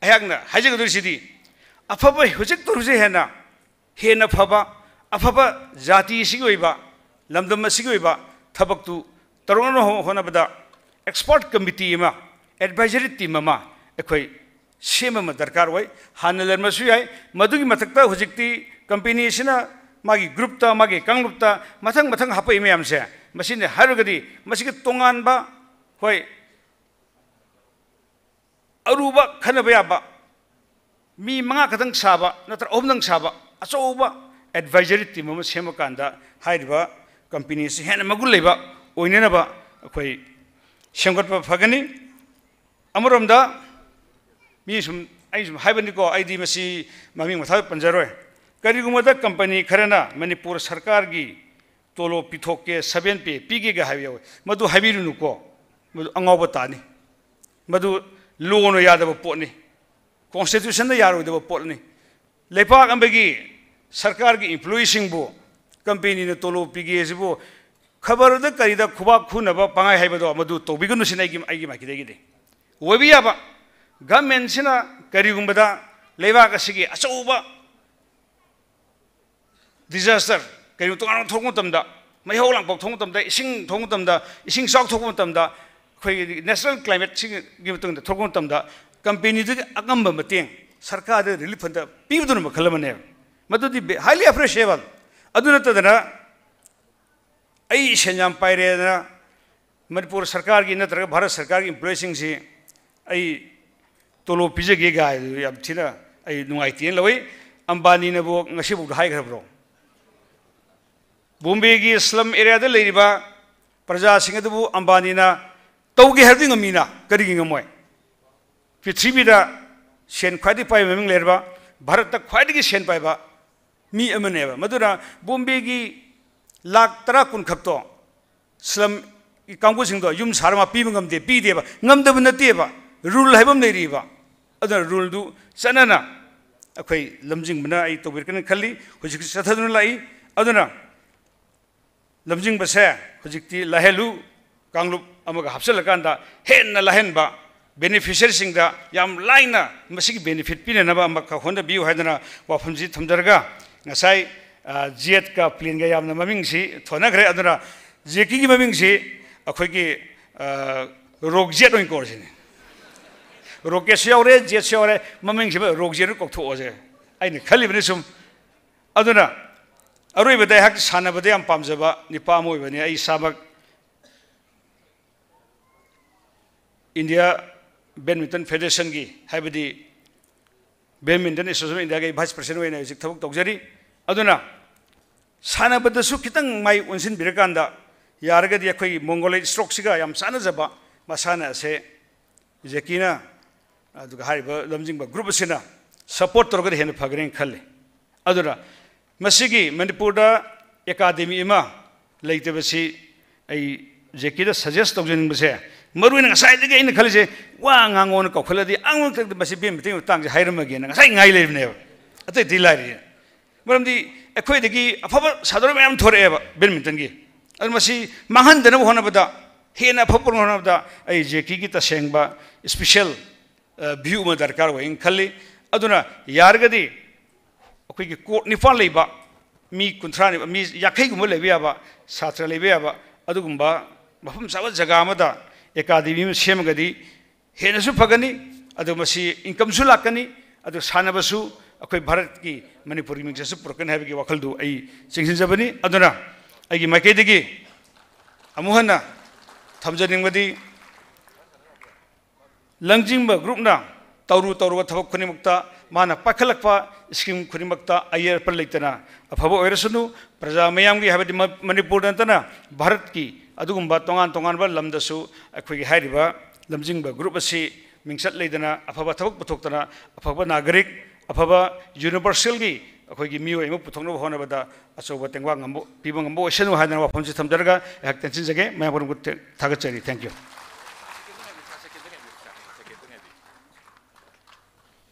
ꯑꯩꯍꯥꯛꯅ ꯍꯥꯏꯖꯒꯗꯧꯔꯤꯁꯤꯗꯤ, ꯑꯐꯕ ꯍꯧꯖꯤꯛ ꯇꯧꯔꯤꯁꯦ ꯍꯦꯟꯅ, ꯍꯦꯟꯅ ꯐꯕ, ꯑꯐꯕ ꯖꯥꯇꯤ ꯑꯁꯤꯒꯤ ꯑꯣꯏꯕ, ꯂꯝꯗꯝ ꯑꯁꯤꯒꯤ ꯑꯣꯏꯕ ꯊꯕꯛꯇꯨ ꯇꯧꯔꯛꯅꯕ ꯍꯣꯠꯅꯕꯗ expert committee ꯑꯃ, advisory team ꯑꯃ ꯑꯩꯈꯣꯏ ꯁꯦꯝꯕ ꯑꯃ ꯗꯔꯀꯥꯔ ꯑꯣꯏ꯫ ꯍꯥꯟꯅ ꯂꯩꯔꯝꯕꯁꯨ ꯌꯥꯏ꯫ ꯃꯗꯨꯒꯤ ꯃꯊꯛꯇ ꯍꯧꯖꯤꯛꯇꯤ company ꯑꯁꯤꯅ ꯃꯥꯒꯤ group ꯇ, ꯃꯥꯒꯤ ꯀꯥꯡꯂꯨꯞꯇ ꯃꯊꯪ ꯃꯊꯪ ꯍꯥꯞꯄꯛꯏ ꯃꯌꯥꯝꯁꯦ, ꯃꯁꯤꯅ ꯍꯥꯏꯔꯒꯗꯤ ꯃꯁꯤꯒꯤ ꯇꯣꯉꯥꯟꯕ, ꯍꯣꯏ, ꯑꯔꯨꯕ ꯈꯟꯅꯕ ꯌꯥꯕ, ꯃꯤ ꯃꯉꯥ ꯈꯛꯇꯪ ꯁꯥꯕ ꯅꯠꯇ꯭ꯔ ꯑꯍꯨꯝꯗꯪ ꯁꯥꯕ ꯑꯆꯧꯕ advisory team ꯑꯃ ꯁꯦꯝꯃꯀꯥꯟꯗ ꯍꯥꯏꯔꯤꯕ company ꯑꯁꯤ ꯍꯦꯟꯅ ꯃꯒꯨꯟ ꯂꯩꯕ ꯑꯣꯏꯅꯅꯕ ꯑꯩꯈꯣꯏ ꯁꯦꯝꯒꯠꯄ ꯐꯒꯅꯤ꯫ ꯑꯃꯔꯣꯝꯗ ꯃꯤ ꯁꯨꯝ, ꯑꯩ ꯁꯨꯝ ꯍꯥꯏꯕꯅꯤꯀꯣ, ꯑꯩꯗꯤ ꯃꯁꯤ ꯃꯃꯤꯡ ꯃꯊꯥ ꯄꯟꯖꯔꯣꯏ꯫ ꯀꯔꯤꯒꯨꯝꯕꯗ company ꯈꯔꯅ ꯃꯅꯤꯄꯨꯔ ꯁꯔꯀꯥꯔꯒꯤ ꯇꯣꯂꯣꯞ ꯄꯤꯊꯣꯛꯀꯦ, seven pay ꯄꯤꯒꯦꯒ ꯍꯥꯏꯕ ꯌꯥꯎꯋꯤ꯫ ꯃꯗꯨ ꯍꯥꯏꯕꯤꯔꯨꯅꯨꯀꯣ, ꯃꯗꯨ ꯑꯉꯥꯎꯕ ꯇꯥꯅꯤ꯫ ꯃꯗꯨ law ꯅ ꯌꯥꯗꯕ ꯄꯣꯠꯅꯤ, constitution ꯅ ꯌꯥꯔꯣꯏꯗꯕ ꯄꯣꯠꯅꯤ꯫ ꯂꯩꯕꯥꯛ ꯑꯃꯒꯤ ꯁꯔꯀꯥꯔꯒꯤ employee ꯁꯤꯡꯕꯨ company ꯅ ꯇꯣꯂꯣꯞ ꯄꯤꯒꯦ ꯍꯥꯏꯁꯤꯕꯨ ꯈꯕꯔꯗ ꯀꯔꯤꯗ ꯈꯨꯕꯥꯛ ꯈꯨꯅꯕ ꯄꯪꯍꯥꯏ ꯍꯥꯏꯕꯗꯣ ꯃꯗꯨ ꯇꯧꯕꯤꯒꯅꯨ ꯁꯤꯅꯤ ꯑꯩꯒꯤ, ꯑꯩꯒꯤ ꯃꯥꯏꯀꯩꯗꯒꯤꯗꯤ꯫ ꯑꯣꯏꯕ ꯌꯥꯕ, government ꯁꯤꯅ ꯀꯔꯤꯒꯨꯝꯕꯗ ꯂꯩꯕꯥꯛ ꯑꯁꯤꯒꯤ ꯑꯆꯧꯕ disaster, ꯀꯔꯤꯒꯨꯝꯕ ꯇꯣꯉꯥꯟꯕ ꯊꯣꯛꯄ ꯃꯇꯝꯗ ꯃꯩꯍꯧ ꯂꯥꯡꯄꯣꯛ ꯊꯣꯛꯄ ꯃꯇꯝꯗ, ꯏꯁꯤꯡ ꯊꯣꯛꯄ ꯃꯇꯝꯗ, ꯏꯁꯤꯡ ꯏꯆꯥꯎ ꯊꯣꯛꯄ ꯃꯇꯝꯗ, ꯑꯩꯈꯣꯏꯒꯤ natural climateꯁꯤꯡꯒꯤ ꯃꯇꯨꯡꯗ ꯊꯣꯛꯄ ꯃꯇꯝꯗ companyꯗꯨꯒꯤ ꯑꯉꯝꯕ ꯃꯇꯦꯡ ꯁꯔꯀꯥꯔꯗ relief fundꯗ ꯄꯤꯕꯗꯨꯅ ꯃꯈꯜ ꯑꯃꯅꯦꯕ꯫ ꯃꯗꯨꯗꯤ highly appreciable꯫ ꯑꯗꯨ ꯅꯠꯇꯗꯅ ꯑꯩ ꯁꯦꯟ ꯌꯥꯝ ꯄꯥꯏꯔꯦꯗꯅ ꯃꯅꯤꯄꯨꯔ ꯁꯔꯀꯥꯔꯒꯤ ꯅꯠꯇ꯭ꯔꯒ ꯚꯥꯔꯠ ꯁꯔꯀꯥꯔꯒꯤ employeeꯁꯤꯡꯁꯤ ꯑꯩ ꯇꯣꯂꯣꯞ ꯄꯤꯖꯒꯦ ꯀꯥꯏꯗꯨ ꯌꯥꯝ ꯊꯤꯅ ꯑꯩ ꯅꯨꯡꯉꯥꯏꯇꯦꯅ ꯂꯧꯏ꯫ ꯑꯝꯕꯥꯅꯤꯅꯕꯨ ꯉꯁꯤꯐꯥꯎꯗ ꯍꯥꯏꯈ꯭ꯔꯕ꯭ꯔꯣ? ꯕꯣꯝꯕꯦꯒꯤ slum areaꯗ ꯂꯩꯔꯤꯕ ꯄ꯭ꯔꯖꯥꯁꯤꯡ ꯑꯗꯨꯕꯨ ꯑꯝꯕꯥꯅꯤꯅ ꯇꯧꯒꯦ ꯍꯥꯏꯕꯗꯤ ꯉꯝꯃꯤꯅ ꯀꯔꯤꯒꯤ ꯉꯝꯃꯣꯏ? ꯄ꯭ꯔꯤꯊꯤꯕꯤꯗ ꯁꯦꯟ ꯈ꯭ꯋꯥꯏꯗꯒꯤ ꯄꯥꯏꯕ ꯃꯃꯤꯡ ꯂꯩꯔꯕ, ꯚꯥꯔꯠꯇ ꯈ꯭ꯋꯥꯏꯗꯒꯤ ꯁꯦꯟ ꯄꯥꯏꯕ ꯃꯤ ꯑꯃꯅꯦꯕ꯫ ꯃꯗꯨꯅ ꯕꯣꯝꯕꯦꯒꯤ ꯂꯥꯛ ꯇꯔꯥ ꯀꯨꯟ ꯈꯛꯇꯣ slumꯒꯤ ꯀꯥꯡꯕꯨꯁꯤꯡꯗꯣ ꯌꯨꯝ ꯁꯥꯔ ꯃꯥ ꯄꯤꯕ ꯉꯝꯗꯦ, ꯄꯤꯗꯦꯕ, ꯉꯝꯗꯕ ꯅꯠꯇꯦꯕ, rule ꯍꯥꯏꯕ ꯑꯃ ꯂꯩꯔꯤꯕ꯫ ꯑꯗꯨꯅ ruleꯗꯨ ꯆꯠꯅꯅ ꯑꯩꯈꯣꯏ ꯂꯝꯖꯤꯡꯕꯅ ꯑꯩ ꯇꯧꯕꯤꯔꯛꯀꯅꯤ ꯈꯜꯂꯤ꯫ ꯍꯧꯖꯤꯛꯁꯨ ꯆꯠꯊꯗꯨꯅ ꯂꯥꯛꯏ꯫ ꯑꯗꯨꯅ ꯂꯝꯖꯤꯡꯕꯁꯦ ꯍꯧꯖꯤꯛꯇꯤ ꯂꯥꯏꯍꯜꯂꯨ ꯀꯥꯡꯂꯨꯞ ꯑꯃꯒ ꯍꯥꯞꯆꯤꯜꯂꯀꯥꯟꯗ ꯍꯦꯟꯅ ꯂꯥꯏꯍꯟꯕ, beneficiaryꯁꯤꯡꯗ ꯌꯥꯝ ꯂꯥꯏꯅ ꯃꯁꯤꯒꯤ benefit ꯄꯤꯅꯅꯕ ꯑꯃꯈꯛ ꯍꯣꯠꯅꯕꯤꯌꯨ ꯍꯥꯏꯗꯅ ꯋꯥꯐꯝꯁꯤ ꯊꯝꯖꯔꯒ, ꯉꯁꯥꯏ, ꯑ, jetꯀ planeꯒ ꯌꯥꯝꯅ ꯃꯃꯤꯡꯁꯤ ꯊꯣꯟꯅꯈ꯭ꯔꯦ꯫ ꯑꯗꯨꯅ ꯖꯦꯀꯤꯒꯤ ꯃꯃꯤꯡꯁꯤ ꯑꯩꯈꯣꯏꯒꯤ, ꯑ, rock jet ꯑꯣꯏꯅ ꯀꯧꯔꯁꯤꯅꯦ꯫ Rocketꯁꯨ ꯌꯥꯎꯔꯦ, jetꯁꯨ ꯌꯥꯎꯔꯦ, ꯃꯃꯤꯡꯁꯤꯃ rock jet ꯑꯣꯏꯅ ꯀꯧꯊꯣꯛꯑꯁꯦ꯫ ꯑꯩꯅ ꯈꯜꯂꯤꯕꯅꯤ ꯁꯨꯝ꯫ ꯑꯗꯨꯅ ꯑꯔꯣꯏꯕꯗ ꯑꯩꯍꯥꯛ ꯁꯥꯟꯅꯕꯗ ꯌꯥꯝ ꯄꯥꯝꯖꯕ ꯅꯤꯄꯥ ꯑꯃ ꯑꯣꯏꯕꯅꯤ꯫ ꯑꯩ ꯏꯁꯥꯃꯛ India Badminton Federationꯒꯤ, ꯍꯥꯏꯕꯗꯤ Badminton Association of Indiaꯒꯤ vice president ꯑꯣꯏꯅ ꯍꯧꯖꯤꯛ ꯊꯕꯛ ꯇꯧꯖꯔꯤ꯫ ꯑꯗꯨꯅ ꯁꯥꯟꯅꯕꯗꯁꯨ ꯈꯤꯇꯪ ꯃꯥꯏ ꯑꯣꯟꯁꯤꯟꯕꯤꯔꯀꯥꯟꯗ, ꯌꯥꯔꯒꯗꯤ ꯑꯩꯈꯣꯏꯒꯤ Mongoloid strokeꯁꯤꯒ ꯌꯥꯝ ꯆꯥꯟꯅꯖꯕ ꯃꯁꯥꯟꯅ ꯑꯁꯦ ꯖꯦꯀꯤꯅ, ꯑꯗꯨꯒ ꯍꯥꯏꯔꯤꯕ ꯂꯝꯖꯤꯡꯕ group ꯑꯁꯤꯅ support ꯇꯧꯔꯒꯗꯤ ꯍꯦꯟꯅ ꯐꯒꯅꯤ ꯈꯜꯂꯤ꯫ ꯑꯗꯨꯅ ꯃꯁꯤꯒꯤ ꯃꯅꯤꯄꯨꯔꯗ academy ꯑꯃ ꯂꯩꯇꯕꯁꯤ ꯑꯩ ꯖꯦꯀꯤꯗ suggest ꯇꯧꯖꯅꯤꯡꯕꯁꯦ, ꯃꯔꯨ ꯑꯣꯏꯅ ꯉꯁꯥꯏꯗꯒꯤ ꯑꯩꯅ ꯈꯜꯂꯤꯁꯦ, ꯋꯥ ꯉꯥꯡꯉꯣꯅ ꯀꯧꯈꯠꯂꯗꯤ ꯑꯃꯨꯛꯇꯪꯗꯤ ꯃꯁꯤ ꯕꯦꯟ ꯃꯇꯦꯡ ꯃꯇꯥꯡꯁꯦ ꯍꯥꯏꯔꯝꯃꯒꯦꯅ ꯉꯁꯥꯏ ꯉꯥꯏ ꯂꯩꯕꯅꯦꯕ, ꯑꯇꯩ ꯑꯇꯩ ꯂꯥꯏꯔꯤ꯫ ꯃꯔꯝꯗꯤ ꯑꯩꯈꯣꯏꯗꯒꯤ ꯑꯐꯕ ꯁꯥꯟꯅꯔꯣꯏ ꯃꯌꯥꯝ ꯊꯣꯔꯛꯑꯦꯕ badmintonꯒꯤ꯫ ꯑꯗꯨ ꯃꯁꯤ ꯃꯥꯡꯍꯟꯗꯅꯕ ꯍꯣꯠꯅꯕꯗ, ꯍꯦꯟꯅ ꯑꯐꯕ ꯄꯨꯔꯛꯅꯕ ꯍꯣꯠꯅꯕꯗ ꯑꯩ ꯖꯦꯀꯤꯒꯤ ꯇꯁꯦꯡꯕ special, ꯑ, view ꯑꯃ ꯗꯔꯀꯥꯔ ꯑꯣꯏꯅ ꯈꯜꯂꯤ꯫ ꯑꯗꯨꯅ ꯌꯥꯔꯒꯗꯤ ꯑꯩꯈꯣꯏꯒꯤ court ꯅꯤꯄꯥꯟ ꯂꯩꯕ ꯃꯤ ꯀꯨꯟꯊ꯭ꯔꯥ, ꯃꯤ ꯌꯥꯡꯈꯩꯒꯨꯝꯕ ꯂꯩꯕ ꯌꯥꯕ, ꯁꯥꯇ꯭ꯔ ꯂꯩꯕ ꯌꯥꯕ, ꯑꯗꯨꯒꯨꯝꯕ ꯃꯐꯝ ꯆꯥꯕ ꯖꯒꯥ ꯑꯃꯗ ꯑꯦꯀꯥꯗꯃꯤ ꯑꯃ ꯁꯦꯝꯃꯒꯗꯤ ꯍꯦꯟꯅꯁꯨ ꯐꯒꯅꯤ, ꯑꯗꯨ ꯃꯁꯤ ꯏꯟꯀꯝꯁꯨ ꯂꯥꯛꯀꯅꯤ, ꯑꯗꯨ ꯁꯥꯟꯅꯕꯁꯨ ꯑꯩꯈꯣꯏ ꯚꯥꯔꯠꯀꯤ, ꯃꯅꯤꯄꯨꯔꯒꯤ ꯃꯤꯡꯆꯠꯁꯨ ꯄꯨꯔꯛꯀꯅꯤ ꯍꯥꯏꯕꯒꯤ ꯋꯥꯈꯜꯗꯨ ꯑꯩ ꯆꯤꯡꯁꯤꯟꯖꯕꯅꯤ꯫ ꯑꯗꯨꯅ ꯑꯩꯒꯤ ꯃꯥꯏꯀꯩꯗꯒꯤ ꯑꯃꯨꯛ ꯍꯟꯅ ꯊꯝꯖꯅꯤꯡꯕꯗꯤ, ꯂꯝꯖꯤꯡꯕ ꯒ꯭ꯔꯨꯞꯅ ꯇꯧꯔꯨ ꯇꯧꯔꯨꯕ ꯊꯕꯛ ꯈꯨꯗꯤꯡꯃꯛꯇ, ꯃꯥꯅ ꯄꯥꯏꯈꯠꯂꯛꯄ ꯁ꯭ꯀꯤꯝ ꯈꯨꯗꯤꯡꯃꯛꯇ ꯑꯌꯦꯠ ꯑꯄꯟ ꯂꯩꯇꯅ ꯑꯐꯕ ꯑꯣꯏꯔꯁꯅꯨ꯫ ꯄ꯭ꯔꯖꯥ ꯃꯌꯥꯝꯒꯤ, ꯍꯥꯏꯕꯗꯤ ꯃ-, ꯃꯅꯤꯄꯨꯔꯗ ꯅꯠꯇꯅ ꯚꯥꯔꯠꯀꯤ ꯑꯗꯨꯒꯨꯝꯕ ꯇꯣꯉꯥꯟ ꯇꯣꯉꯥꯟꯕ ꯂꯝꯗꯁꯨ ꯑꯩꯈꯣꯏꯒꯤ ꯍꯥꯏꯔꯤꯕ ꯂꯝꯖꯤꯡꯕ ꯒ꯭ꯔꯨꯞ ꯑꯁꯤ ꯃꯤꯡꯆꯠ ꯂꯩꯗꯅ ꯑꯐꯕ ꯊꯕꯛ ꯄꯨꯊꯣꯛꯇꯅ, ꯑꯐꯕ ꯅꯥꯒꯔꯤꯛ, ꯑꯐꯕ ꯌꯨꯅꯤꯚꯔꯁꯦꯜꯒꯤ ꯑꯩꯈꯣꯏꯒꯤ ꯃꯤꯑꯣꯏ ꯑꯃ ꯄꯨꯊꯣꯛꯅꯕ ꯍꯣꯠꯅꯕꯗ ꯑꯆꯧꯕ ꯇꯦꯡꯕꯥꯡ ꯑꯃ ꯄꯤꯕ ꯉꯝꯕ ꯑꯣꯏꯁꯅꯨ ꯍꯥꯏꯗꯅ ꯋꯥꯐꯝꯁꯤ ꯊꯝꯖꯔꯒ ꯑꯩꯍꯥꯛ ꯇꯦꯟꯁꯤꯟꯖꯒꯦ꯫ ꯃꯌꯥꯝ ꯄꯨꯝꯅꯃꯛꯄꯨ ꯊꯥꯒꯠꯆꯔꯤ꯫ Thank you꯫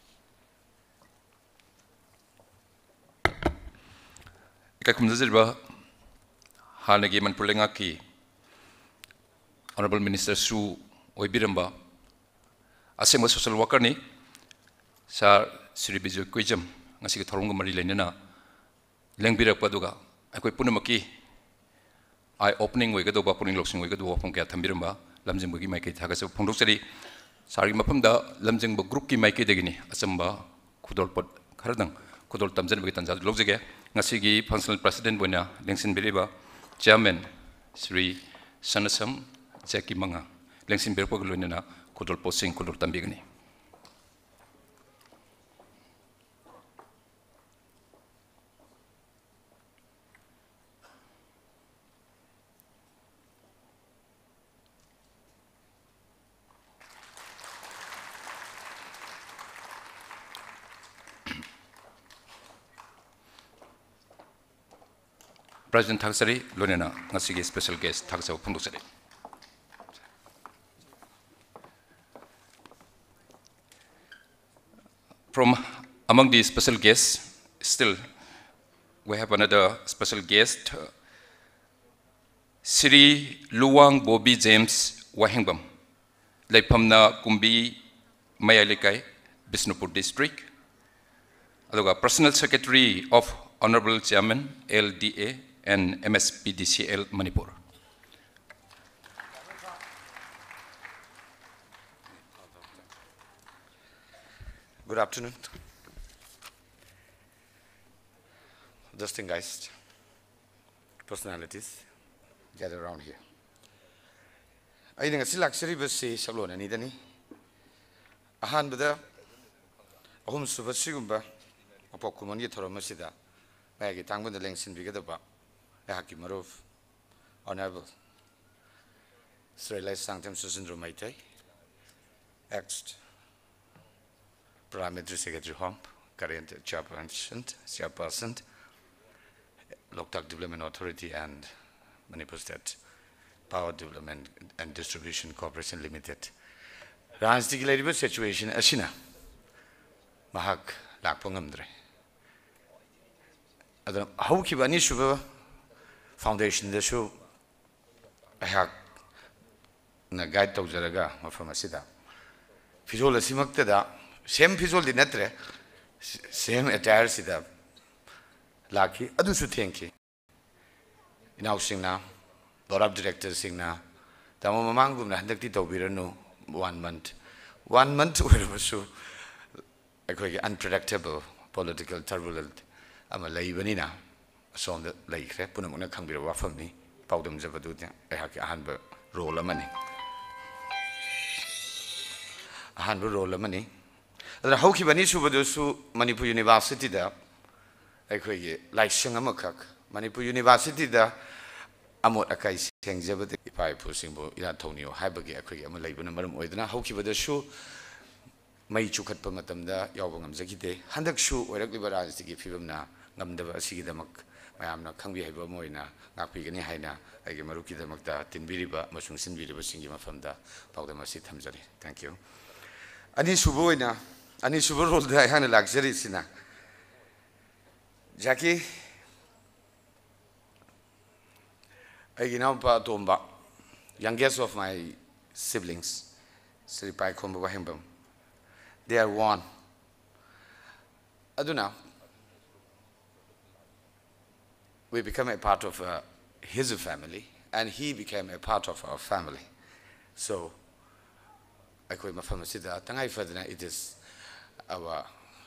ꯏꯀꯥꯏ ꯈꯨꯝꯅꯖꯔꯤꯕ ꯍꯥꯟꯅꯒꯤ ꯃꯅꯤꯄꯨꯔ ꯂꯩꯉꯥꯛꯀꯤ Honourable Ministerꯁꯨ ꯑꯣꯏꯕꯤꯔꯝꯕ ꯑꯁꯦꯡꯕ social workerꯅꯤ, Sir ꯁ꯭ꯔꯤ ꯕꯤꯖꯣꯏ ꯀꯨꯏꯖꯝ, ꯉꯁꯤꯒꯤ ꯊꯧꯔꯝꯒ ꯃꯔꯤ ꯂꯩꯅꯅ ꯂꯦꯡꯕꯤꯔꯛꯄ, ꯑꯗꯨꯒ ꯑꯩꯈꯣꯏ ꯄꯨꯝꯅꯃꯛꯀꯤ eye opening ꯑꯣꯏꯒꯗꯧꯕ, ꯄꯨꯛꯅꯤꯡ ꯂꯧꯁꯤꯡ ꯑꯣꯏꯒꯗꯧꯕ ꯋꯥꯐꯝ ꯀꯌꯥ ꯊꯝꯕꯤꯔꯝꯕ ꯂꯝꯖꯤꯡꯕꯒꯤ ꯃꯥꯏꯀꯩ ꯊꯥꯒꯠꯆꯕ ꯐꯣꯡꯗꯣꯛꯆꯔꯤ꯫ Sirꯒꯤ ꯃꯐꯝꯗ ꯂꯝꯖꯤꯡꯕ groupꯀꯤ ꯃꯥꯏꯀꯩꯗꯒꯤꯅꯤ ꯑꯆꯝꯕ ꯈꯨꯗꯣꯜꯄꯣꯠ ꯈꯔꯗꯪ ꯈꯨꯗꯣꯜ ꯇꯝꯖꯅꯕꯒꯤ ꯇꯥꯟꯖꯥꯗꯨ ꯂꯧꯖꯒꯦ꯫ ꯉꯁꯤꯒꯤ functional president ꯑꯣꯏꯅ ꯂꯦꯡꯁꯤꯟꯕꯤꯔꯤꯕ chairman ꯁ꯭ꯔꯤ ꯁꯅꯁꯝ ꯖꯦꯀꯤ ꯃꯉꯥ ꯂꯦꯡꯁꯤꯟꯕꯤꯔꯛꯄꯒ ꯂꯣꯏꯅꯅ ꯈꯨꯗꯣꯜꯄꯣꯠꯁꯤꯡ ꯈꯨꯗꯣꯜ ꯇꯝꯕꯤꯒꯅꯤ꯫ President ꯊꯥꯒꯠꯆꯔꯤ, ꯂꯣꯏꯅꯅ ꯉꯁꯤꯒꯤ special guest ꯊꯥꯒꯠꯆꯕ ꯐꯣꯡꯗꯣꯛꯆꯔꯤ꯫ From among the special guests, still we have another special guest, Sri Luwang Bobi James Wahengbam, ꯂꯩꯐꯝꯅ ꯀꯨꯝꯕꯤ ꯃꯌꯥꯏ ꯂꯩꯀꯥꯏ, ꯕꯤꯁꯅꯨꯄꯨꯔ district, ꯑꯗꯨꯒ Personal Secretary of Honorable Chairman, L D A and M S P D C L Manipur. Good afternoon. Distinguished personalities gathered around here. ꯑꯩꯅ ꯉꯁꯤ ꯂꯥꯛꯆꯔꯤꯕꯁꯤ ꯁꯛꯂꯣꯟ ꯑꯅꯤꯗꯅꯤ꯫ ꯑꯍꯥꯟꯕꯗ, ꯑꯍꯨꯝꯁꯨꯕ ꯁꯤꯒꯨꯝꯕ ꯃꯄꯣꯛ ꯀꯨꯝꯑꯣꯟꯒꯤ ꯊꯧꯔꯝ ꯑꯁꯤꯗ ꯃꯌꯥꯏꯒꯤ ꯇꯥꯡꯕꯗ ꯂꯦꯡꯁꯤꯟꯕꯤꯒꯗꯕ ꯑꯩꯍꯥꯛꯀꯤ ꯃꯔꯨꯞ Honorable Sri Laisangthem Susindro Meitei, ex Parliamentary Secretary Home, current Chairperson, Chairperson, Loktak Development Authority and Manipur State Power Development and Distribution Corporation Limited꯫ ꯔꯥꯖꯅꯤꯇꯤꯒꯤ ꯂꯩꯔꯤꯕ situation ꯑꯁꯤꯅ ꯃꯍꯥꯛ ꯂꯥꯛꯄ ꯉꯝꯗ꯭ꯔꯦ꯫ ꯑꯗꯨꯅ ꯍꯧꯈꯤꯕ ꯑꯅꯤꯁꯨꯕ foundationꯗꯁꯨ ꯑꯩꯍꯥꯛꯅ guide ꯇꯧꯖꯔꯒ ꯃꯐꯝ ꯑꯁꯤꯗ ꯐꯤꯖꯣꯜ ꯑꯁꯤꯃꯛꯇꯗ, same ꯐꯤꯖꯣꯜꯗꯤ ꯅꯠꯇ꯭ꯔꯦ, same attireꯁꯤꯗ ꯂꯥꯛꯈꯤ, ꯑꯗꯨꯁꯨ ꯊꯦꯡꯈꯤ꯫ ꯏꯅꯥꯎꯁꯤꯡꯅ, board of directorꯁꯤꯡꯅ, "ꯇꯥꯃꯣ, ꯃꯃꯥꯡꯒꯨꯝꯅ ꯍꯟꯗꯛꯇꯤ ꯇꯧꯕꯤꯔꯅꯨ, one month, one month ꯑꯣꯏꯔꯕꯁꯨ ꯑꯩꯈꯣꯏꯒꯤ unpredictable political turbulence ꯑꯃ ꯂꯩꯕꯅꯤꯅ ꯑꯁꯣꯝꯗ ꯂꯩꯈ꯭ꯔꯦ, ꯄꯨꯝꯅꯃꯛꯅ ꯈꯪꯕꯤꯔꯕ ꯋꯥꯐꯝꯅꯤ꯫ ꯄꯥꯎꯗꯝꯖꯕꯗꯨꯗꯤ ꯑꯩꯍꯥꯛꯀꯤ ꯑꯍꯥꯟꯕ role ꯑꯃꯅꯤ, ꯑꯍꯥꯟꯕ role ꯑꯃꯅꯤ꯫ ꯑꯗꯨꯅ ꯍꯧꯈꯤꯕ ꯑꯅꯤꯁꯨꯕꯗꯨꯁꯨ ꯃꯅꯤꯄꯨꯔ Universityꯗ ꯑꯩꯈꯣꯏꯒꯤ ꯂꯥꯏꯁꯪ ꯑꯃꯈꯛ, ꯃꯅꯤꯄꯨꯔ Universityꯗ ꯑꯃꯣꯠ ꯑꯀꯥꯏ ꯁꯦꯡꯖꯕꯗ ꯏꯄꯥ ꯏꯄꯨꯁꯤꯡꯕꯨ ꯏꯔꯥꯠ ꯊꯧꯅꯤꯌꯨ ꯍꯥꯏꯕꯒꯤ ꯑꯩꯈꯣꯏꯒꯤ ꯑꯃ ꯂꯩꯕꯅ ꯃꯔꯝ ꯑꯣꯏꯗꯨꯅ ꯍꯧꯈꯤꯕꯗꯁꯨ ꯃꯩ ꯆꯨꯈꯠꯄ ꯃꯇꯝꯗ ꯌꯥꯎꯕ ꯉꯝꯖꯈꯤꯗꯦ꯫ ꯍꯟꯗꯛꯁꯨ ꯑꯣꯏꯔꯛꯂꯤꯕ ꯔꯥꯖꯅꯤꯇꯤꯒꯤ ꯐꯤꯕꯝꯅ ꯉꯝꯗꯕ ꯑꯁꯤꯒꯤꯗꯃꯛ ꯃꯌꯥꯝꯅ ꯈꯪꯕꯤ ꯍꯩꯕ ꯑꯃ ꯑꯣꯏꯅ ꯉꯥꯛꯄꯤꯒꯅꯤ ꯍꯥꯏꯅ ꯑꯩꯒꯤ ꯃꯔꯨꯞꯀꯤꯗꯃꯛꯇ ꯇꯤꯟꯕꯤꯔꯤꯕ ꯑꯃꯁꯨꯡ ꯁꯤꯟꯕꯤꯔꯤꯕꯁꯤꯡꯒꯤ ꯃꯐꯝꯗ ꯄꯥꯎꯗꯝ ꯑꯁꯤ ꯊꯝꯖꯔꯤ꯫ Thank you꯫ ꯑꯅꯤꯁꯨꯕ ꯑꯣꯏꯅ, ꯑꯅꯤꯁꯨꯕ roleꯗ ꯑꯩꯍꯥꯛꯅ ꯂꯥꯛꯆꯔꯤꯁꯤꯅ ꯖꯥꯀꯤ, ꯑꯩꯒꯤ ꯏꯅꯥꯎꯄꯥ ꯑꯇꯣꯝꯕ, youngest of my siblings, Shri ꯄꯥꯏꯈꯣꯝꯕ Wahengbam, they are one꯫ ꯑꯗꯨꯅ We become a part of uh, his family, and he became a part of our family. So, ꯑꯩꯈꯣꯏ ꯃꯐꯝ ꯑꯁꯤꯗ ꯇꯉꯥꯏ ꯐꯗꯅ, it is our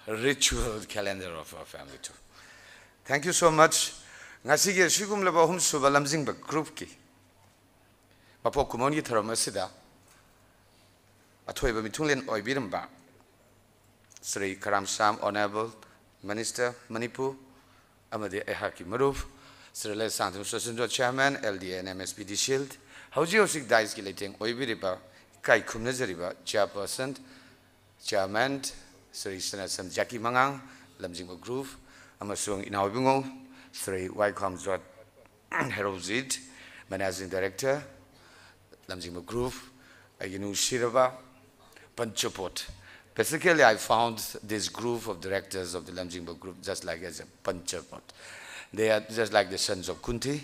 ritual calendar of our family too. Thank you so much. ꯉꯁꯤꯒꯤ ꯑꯁꯤꯒꯨꯝꯂꯕ ꯑꯍꯨꯝꯁꯨꯕ ꯂꯝꯖꯤꯡꯕ groupꯀꯤ ꯃꯄꯣꯛ ꯀꯨꯝꯑꯣꯟꯒꯤ ꯊꯧꯔꯝ ꯑꯁꯤꯗ ꯑꯊꯣꯏꯕ ꯃꯤꯊꯨꯡꯂꯦꯟ ꯑꯣꯏꯕꯤꯔꯝꯕ ꯁ꯭ꯔꯤ ꯈꯔꯥꯝꯁꯥꯝ Honourable Minister ꯃꯅꯤꯄꯨꯔ ꯑꯃꯗꯤ ꯑꯩꯍꯥꯛꯀꯤ ꯃꯔꯨꯞ Shri Leishangthem ꯁꯣꯁꯤꯟꯗ꯭ꯔꯣ, Chairman, L D A and M S P D Shield, ꯍꯧꯖꯤꯛ ꯍꯧꯖꯤꯛ dais ꯀꯤ ꯂꯩꯇꯦꯡ ꯑꯣꯏꯕꯤꯔꯤꯕ ꯏꯀꯥꯏ ꯈꯨꯝꯅꯖꯔꯤꯕ Chairperson, Chairman ꯁ꯭ꯔꯤ ꯁꯅꯥꯁꯝ ꯖꯥꯀꯤ ꯃꯉꯥꯡ, ꯂꯝꯖꯤꯡꯕ group, ꯑꯃꯁꯨꯡ ꯏꯅꯥꯎ ꯏꯕꯨꯡꯉꯣ ꯁ꯭ꯔꯤ ꯋꯥꯏꯈ꯭ꯋꯥꯝꯖꯣꯠ ꯍꯦꯔꯣꯖꯤꯠ, Managing Director, ꯂꯝꯖꯤꯡꯕ group, ꯑꯩꯒꯤ ꯅꯨꯡꯁꯤꯔꯕ Panchapot. Basically, I found this group of directors of the Lamjingba group just like as a Panchapot. They are just like the sons of Kunti.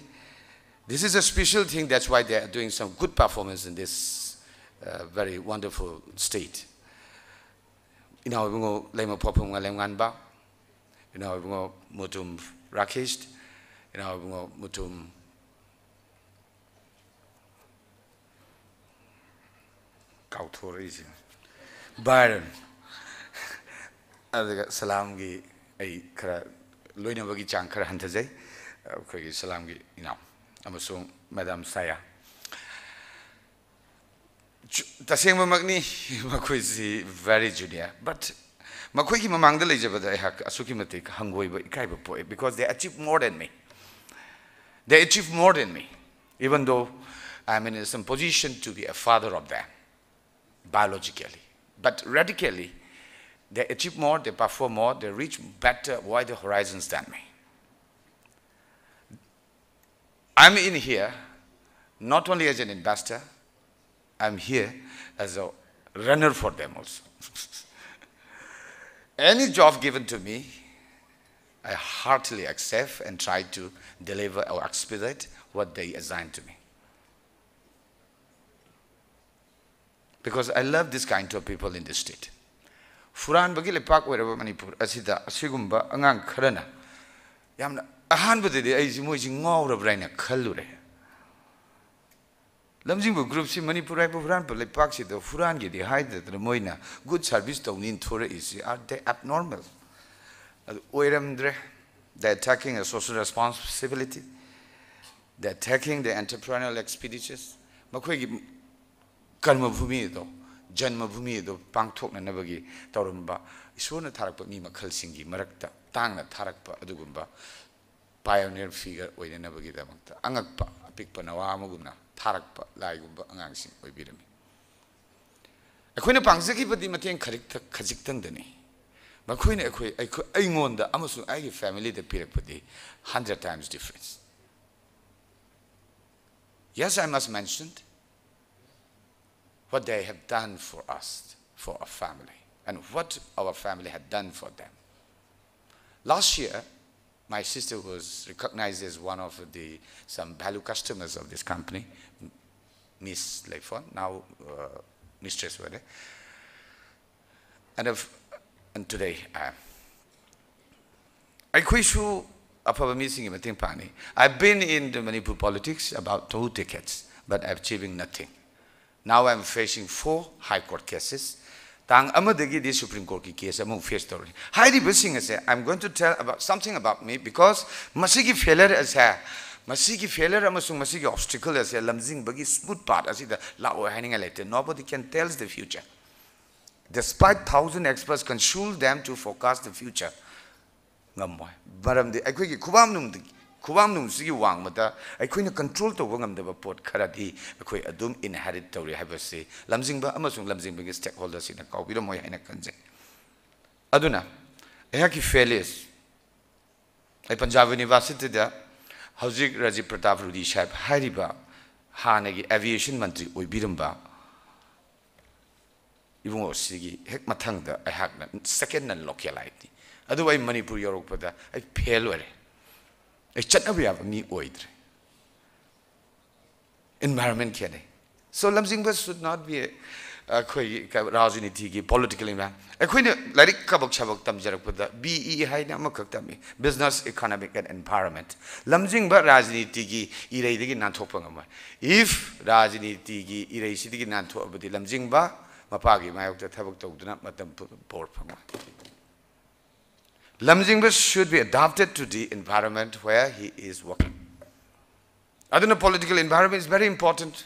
This is a special thing, that's why they are doing some good performance in this uh, very wonderful state. ꯏꯅꯥꯎ ꯏꯕꯨꯡꯉꯣ ꯂꯩꯃ ꯄꯣꯛꯐꯝ ꯉꯥꯂꯦꯝꯉꯥꯟꯕ, ꯏꯅꯥꯎ ꯏꯕꯨꯡꯉꯣ ꯃꯨꯇꯨꯝ ꯔꯥꯀꯦꯁ, ꯏꯅꯥꯎ ꯏꯕꯨꯡꯉꯣ ꯃꯨꯇꯨꯝ ꯀꯥꯎꯊꯣꯔꯛꯏꯁꯦ, ꯕꯥꯏꯔꯟ꯫ ꯑꯗꯨꯒ ꯁꯂꯥꯝꯒꯤ ꯑꯩ ꯈꯔ ꯂꯣꯏꯅꯕꯒꯤ ꯆꯥꯡ ꯈꯔ ꯍꯟꯊꯖꯩ꯫ ꯑꯩꯈꯣꯏꯒꯤ ꯁꯂꯥꯝꯒꯤ ꯏꯅꯥꯎ ꯑꯃꯁꯨꯡ Madam Saya꯫ ꯇꯁꯦꯡꯕꯃꯛꯅꯤ, ꯃꯈꯣꯏꯁꯤ very junior, but ꯃꯈꯣꯏꯒꯤ ꯃꯃꯥꯡꯗ ꯂꯩꯖꯕꯗ ꯑꯩꯍꯥꯛ ꯑꯁꯨꯛꯀꯤ ꯃꯇꯤꯛ ꯍꯪꯒꯣꯏꯕ, ꯏꯀꯥꯏꯕ ꯄꯣꯛꯑꯦ, because they achieve more than me. They achieve more than me, even though I am in some position to be a father of them biologically. But radically, they achieve more, they perform more, they reach better, wider horizons than me. I'm in here not only as an investor, I'm here as a runner for them also. Any job given to me, I heartily accept and try to deliver or expedite what they assign to me. Because I love this kind of people in this state. ꯍꯨꯔꯥꯟꯕꯒꯤ ꯂꯩꯄꯥꯛ ꯑꯣꯏꯔꯕ ꯃꯅꯤꯄꯨꯔ ꯑꯁꯤꯗ ꯑꯁꯤꯒꯨꯝꯕ ꯑꯉꯥꯡ ꯈꯔꯅ ꯌꯥꯝꯅ ꯑꯍꯥꯟꯕꯗꯗꯤ ꯑꯩꯁꯤ ꯃꯣꯏꯁꯤ ꯉꯥꯎꯔꯕ꯭ꯔꯥ ꯍꯥꯏꯅ ꯈꯜꯂꯨꯔꯦ꯫ ꯂꯝꯖꯤꯡꯕ groupꯁꯤ ꯃꯅꯤꯄꯨꯔ ꯍꯥꯏꯕ ꯍꯨꯔꯥꯟꯕ ꯂꯩꯄꯥꯛꯁꯤꯗ ꯍꯨꯔꯥꯟꯒꯦꯗꯤ ꯍꯥꯏꯗꯗꯅ ꯃꯣꯏꯅ good service ꯇꯧꯅꯤꯅ ꯊꯣꯔꯛꯏꯁꯤ, are they abnormal? ꯑꯗꯨ ꯑꯣꯏꯔꯝꯗ꯭ꯔꯦ꯫ They are taking a social responsibility, they are taking the entrepreneurial expeditures. ꯃꯈꯣꯏꯒꯤ ꯀꯔꯃ ꯚꯨꯃꯤ ꯑꯗꯣ, ꯖꯟꯃ ꯚꯨꯃꯤ ꯑꯗꯣ ꯄꯥꯡꯊꯣꯛꯅꯅꯕꯒꯤ ꯇꯧꯔꯝꯕ, ꯏꯁꯣꯔꯅ ꯊꯥꯔꯛꯄ ꯃꯤ ꯃꯈꯜꯁꯤꯡꯒꯤ ꯃꯔꯛꯇ ꯇꯥꯡꯅ ꯊꯥꯔꯛꯄ ꯑꯗꯨꯒꯨꯝꯕ pioneer figure ꯑꯣꯏꯅꯅꯕꯒꯤꯗꯃꯛꯇ ꯑꯉꯛꯄ ꯑꯄꯤꯛꯄ ꯅꯋꯥ ꯑꯃꯒꯨꯝꯅ ꯊꯥꯔꯛꯄ ꯂꯥꯏꯒꯨꯝꯕ ꯑꯉꯥꯡꯁꯤꯡ ꯑꯣꯏꯕꯤꯔꯝꯃꯤ꯫ ꯑꯩꯈꯣꯏꯅ ꯄꯥꯡꯖꯈꯤꯕꯗꯤ ꯃꯇꯦꯡ ꯈꯖꯤꯛꯇ, ꯈꯖꯤꯛꯇꯪꯗꯅꯤ꯫ ꯃꯈꯣꯏꯅ ꯑꯩꯈꯣꯏ, ꯑꯩꯈꯣꯏ, ꯑꯩꯉꯣꯟꯗ ꯑꯃꯁꯨꯡ ꯑꯩꯒꯤ familyꯗ ꯄꯤꯔꯛꯄꯗꯤ hundred times difference. Yes, I must mention what they have done for us, for our family, and what our family had done for them. Last year, my sister was recognized as one of the, some value customers of this company, Miss Leifon, now, uh, Mistress Were. And, of, and today, I am. ꯑꯩꯈꯣꯏꯁꯨ ꯑꯐꯕ ꯃꯤꯁꯤꯡꯒꯤ ꯃꯇꯦꯡ ꯄꯥꯡꯉꯤ꯫ I've been in the Manipur politics about two decades, but I'm achieving nothing. Now I'm facing four High Court cases. ꯇꯥꯡ ꯑꯃꯗꯒꯤꯗꯤ Supreme Courtꯀꯤ case ꯑꯃꯨꯛ face ꯇꯧꯔꯤ꯫ ꯍꯥꯏꯔꯤꯕꯁꯤꯡ ꯑꯁꯦ, I'm going to tell about something about me, because ꯃꯁꯤꯒꯤ failure ꯑꯁꯦ, ꯃꯁꯤꯒꯤ failure ꯑꯃꯁꯨꯡ ꯃꯁꯤꯒꯤ obstacle ꯑꯁꯦ ꯂꯝꯖꯤꯡꯕꯒꯤ smooth path ꯑꯁꯤꯗ ꯂꯥꯛꯑꯣꯏ ꯍꯥꯏꯅꯤꯡꯉꯥꯏ ꯂꯩꯇꯦ꯫ Nobody can tells the future. Despite thousand experts consult them to forecast the future, ꯉꯝꯃꯣꯏ꯫ ꯃꯔꯝꯗꯤ ꯑꯩꯈꯣꯏꯒꯤ ꯈꯨꯕꯥꯝꯅꯨꯡꯗꯒꯤ, ꯈꯨꯕꯥꯝꯅꯨꯡꯁꯤꯒꯤ ꯋꯥꯡꯃꯗ ꯑꯩꯈꯣꯏꯅ control ꯇꯧꯕ ꯉꯝꯗꯕ ꯄꯣꯠ ꯈꯔꯗꯤ ꯑꯩꯈꯣꯏ ꯑꯗꯨꯝ inherit ꯇꯧꯔꯤ ꯍꯥꯏꯕꯁꯤ ꯂꯝꯖꯤꯡꯕ ꯑꯃꯁꯨꯡ ꯂꯝꯖꯤꯡꯕꯒꯤ stakeholderꯁꯤꯡꯅ ꯀꯥꯎꯕꯤꯔꯝꯃꯣꯏ ꯍꯥꯏꯅ ꯈꯟꯖꯩ꯫ ꯑꯗꯨꯅ ꯑꯩꯍꯥꯛꯀꯤ failures, ꯑꯩ ꯄꯟꯖꯥꯕ Universityꯗ ꯍꯧꯖꯤꯛ ꯔꯥꯖꯤꯕ ꯄ꯭ꯔꯇꯥꯞ ꯔꯨꯗꯤ ꯁꯥꯍꯦꯕ ꯍꯥꯏꯔꯤꯕ ꯍꯥꯟꯅꯒꯤ aviation ꯃꯟꯇ꯭ꯔꯤ ꯑꯣꯏꯕꯤꯔꯝꯕ ꯏꯕꯨꯡꯉꯣꯁꯤꯒꯤ ꯍꯦꯛ ꯃꯊꯪꯗ ꯑꯩꯍꯥꯛꯅ second non localiteꯅꯤ꯫ ꯑꯗꯨꯕꯨ ꯑꯩ ꯃꯅꯤꯄꯨꯔ ꯌꯧꯔꯛꯄꯗ ꯑꯩ fail ꯑꯣꯏꯔꯦ꯫ ꯑꯩ ꯆꯠꯅꯕ ꯌꯥꯕ ꯃꯤ ꯑꯣꯏꯗ꯭ꯔꯦ꯫ Environment ꯈꯦꯠꯅꯩ꯫ So ꯂꯝꯖꯤꯡꯕ should not be a, ꯑꯩꯈꯣꯏꯒꯤ ꯀ- ꯔꯥꯖꯅꯤꯇꯤꯒꯤ, political environment꯫ ꯑꯩꯈꯣꯏꯅ ꯂꯥꯏꯔꯤꯛ ꯀꯕꯛ ꯁꯕꯛ ꯇꯝꯖꯔꯛꯄꯗ B E ꯍꯥꯏꯅ ꯑꯃꯈꯛ ꯇꯝꯃꯤ, Business, Economic and Environment꯫ ꯂꯝꯖꯤꯡꯕ ꯔꯥꯖꯅꯤꯇꯤꯒꯤ ꯏꯔꯩꯗꯒꯤ ꯅꯥꯟꯊꯣꯛꯄ ꯉꯝꯃꯣꯏ꯫ If ꯔꯥꯖꯅꯤꯇꯤꯒꯤ ꯏꯔꯩꯁꯤꯗꯒꯤ ꯅꯥꯟꯊꯣꯛꯑꯕꯗꯤ ꯂꯝꯖꯤꯡꯕ ꯃꯄꯥꯒꯤ ꯃꯥꯌꯣꯛꯇ ꯊꯕꯛ ꯇꯧꯗꯨꯅ ꯃꯇꯝ ꯄꯨ- ꯕꯣꯔ ꯐꯪꯉꯣꯏ꯫ ꯂꯝꯖꯤꯡꯕ should be adapted to the environment where he is working꯫ ꯑꯗꯨꯅ political environment is very important꯫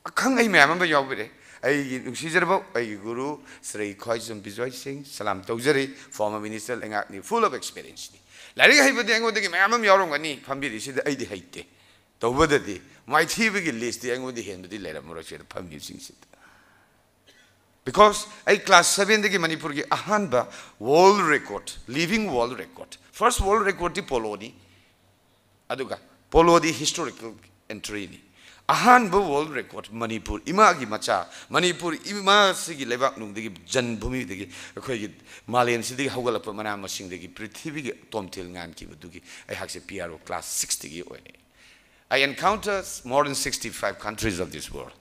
ꯑꯈꯪ ꯑꯍꯩ ꯃꯌꯥꯝ ꯑꯃ ꯌꯥꯎꯕꯤꯔꯦ꯫ ꯑꯩꯒꯤ ꯅꯨꯡꯁꯤꯖꯔꯕ ꯑꯩꯒꯤ ꯒꯨꯔꯨ ꯁ꯭ꯔꯤ ꯈ꯭ꯋꯥꯏꯖꯝ ꯕꯤꯖꯣꯏ ꯁꯤꯡ, ꯁꯂꯥꯝ ꯇꯧꯖꯔꯤ꯫ Former minister ꯂꯩꯉꯥꯛꯅꯤ, full of experience ꯅꯤ꯫ ꯂꯥꯏꯔꯤꯛ ꯍꯩꯕꯗꯤ ꯑꯩꯉꯣꯟꯗꯒꯤ ꯃꯌꯥꯝ ꯑꯃ ꯌꯥꯎꯔꯝꯒꯅꯤ ꯐꯝꯕꯤꯔꯤꯁꯤꯗ, ꯑꯩꯗꯤ ꯍꯩꯇꯦ꯫ ꯇꯧꯕꯗꯗꯤ ꯃꯥꯏꯊꯤꯕꯒꯤ list ꯇꯤ ꯑꯩꯉꯣꯟꯗ ꯍꯦꯟꯕꯗꯤ ꯂꯩꯔꯝꯃꯔꯣꯏ ꯁꯤꯗ ꯐꯝꯃꯤꯕꯁꯤꯡꯁꯤꯗ꯫ Because ꯑꯩ class seven ꯗꯒꯤ ꯃꯅꯤꯄꯨꯔꯒꯤ ꯑꯍꯥꯟꯕ world record, living world record, first world record T polo ꯅꯤ꯫ ꯑꯗꯨꯒ polo ꯗꯤ historical entry ꯅꯤ꯫ ꯑꯍꯥꯟꯕ world record ꯃꯅꯤꯄꯨꯔ ꯏꯃꯥꯒꯤ ꯃꯆꯥ, ꯃꯅꯤꯄꯨꯔ ꯏꯃꯥꯁꯤꯒꯤ ꯂꯩꯕꯥꯛꯅꯨꯡꯗꯒꯤ, ꯖꯟꯃꯚꯨꯃꯤꯗꯒꯤ, ꯑꯩꯈꯣꯏꯒꯤ ꯃꯥꯂꯦꯝꯁꯤꯗꯒꯤ ꯍꯧꯒꯠꯂꯛꯄ ꯃꯅꯥ ꯃꯁꯤꯡꯗꯒꯤ ꯄ꯭ꯔꯤꯊꯤꯕꯤꯒꯤ ꯇꯣꯝꯊꯤꯜ ꯉꯥꯟꯈꯤꯕꯗꯨꯒꯤ ꯑꯩꯍꯥꯛꯁꯦ P R O class six ꯇꯒꯤ ꯑꯣꯏꯔꯛꯑꯦ꯫ I encounter more than sixty-five countries of this world꯫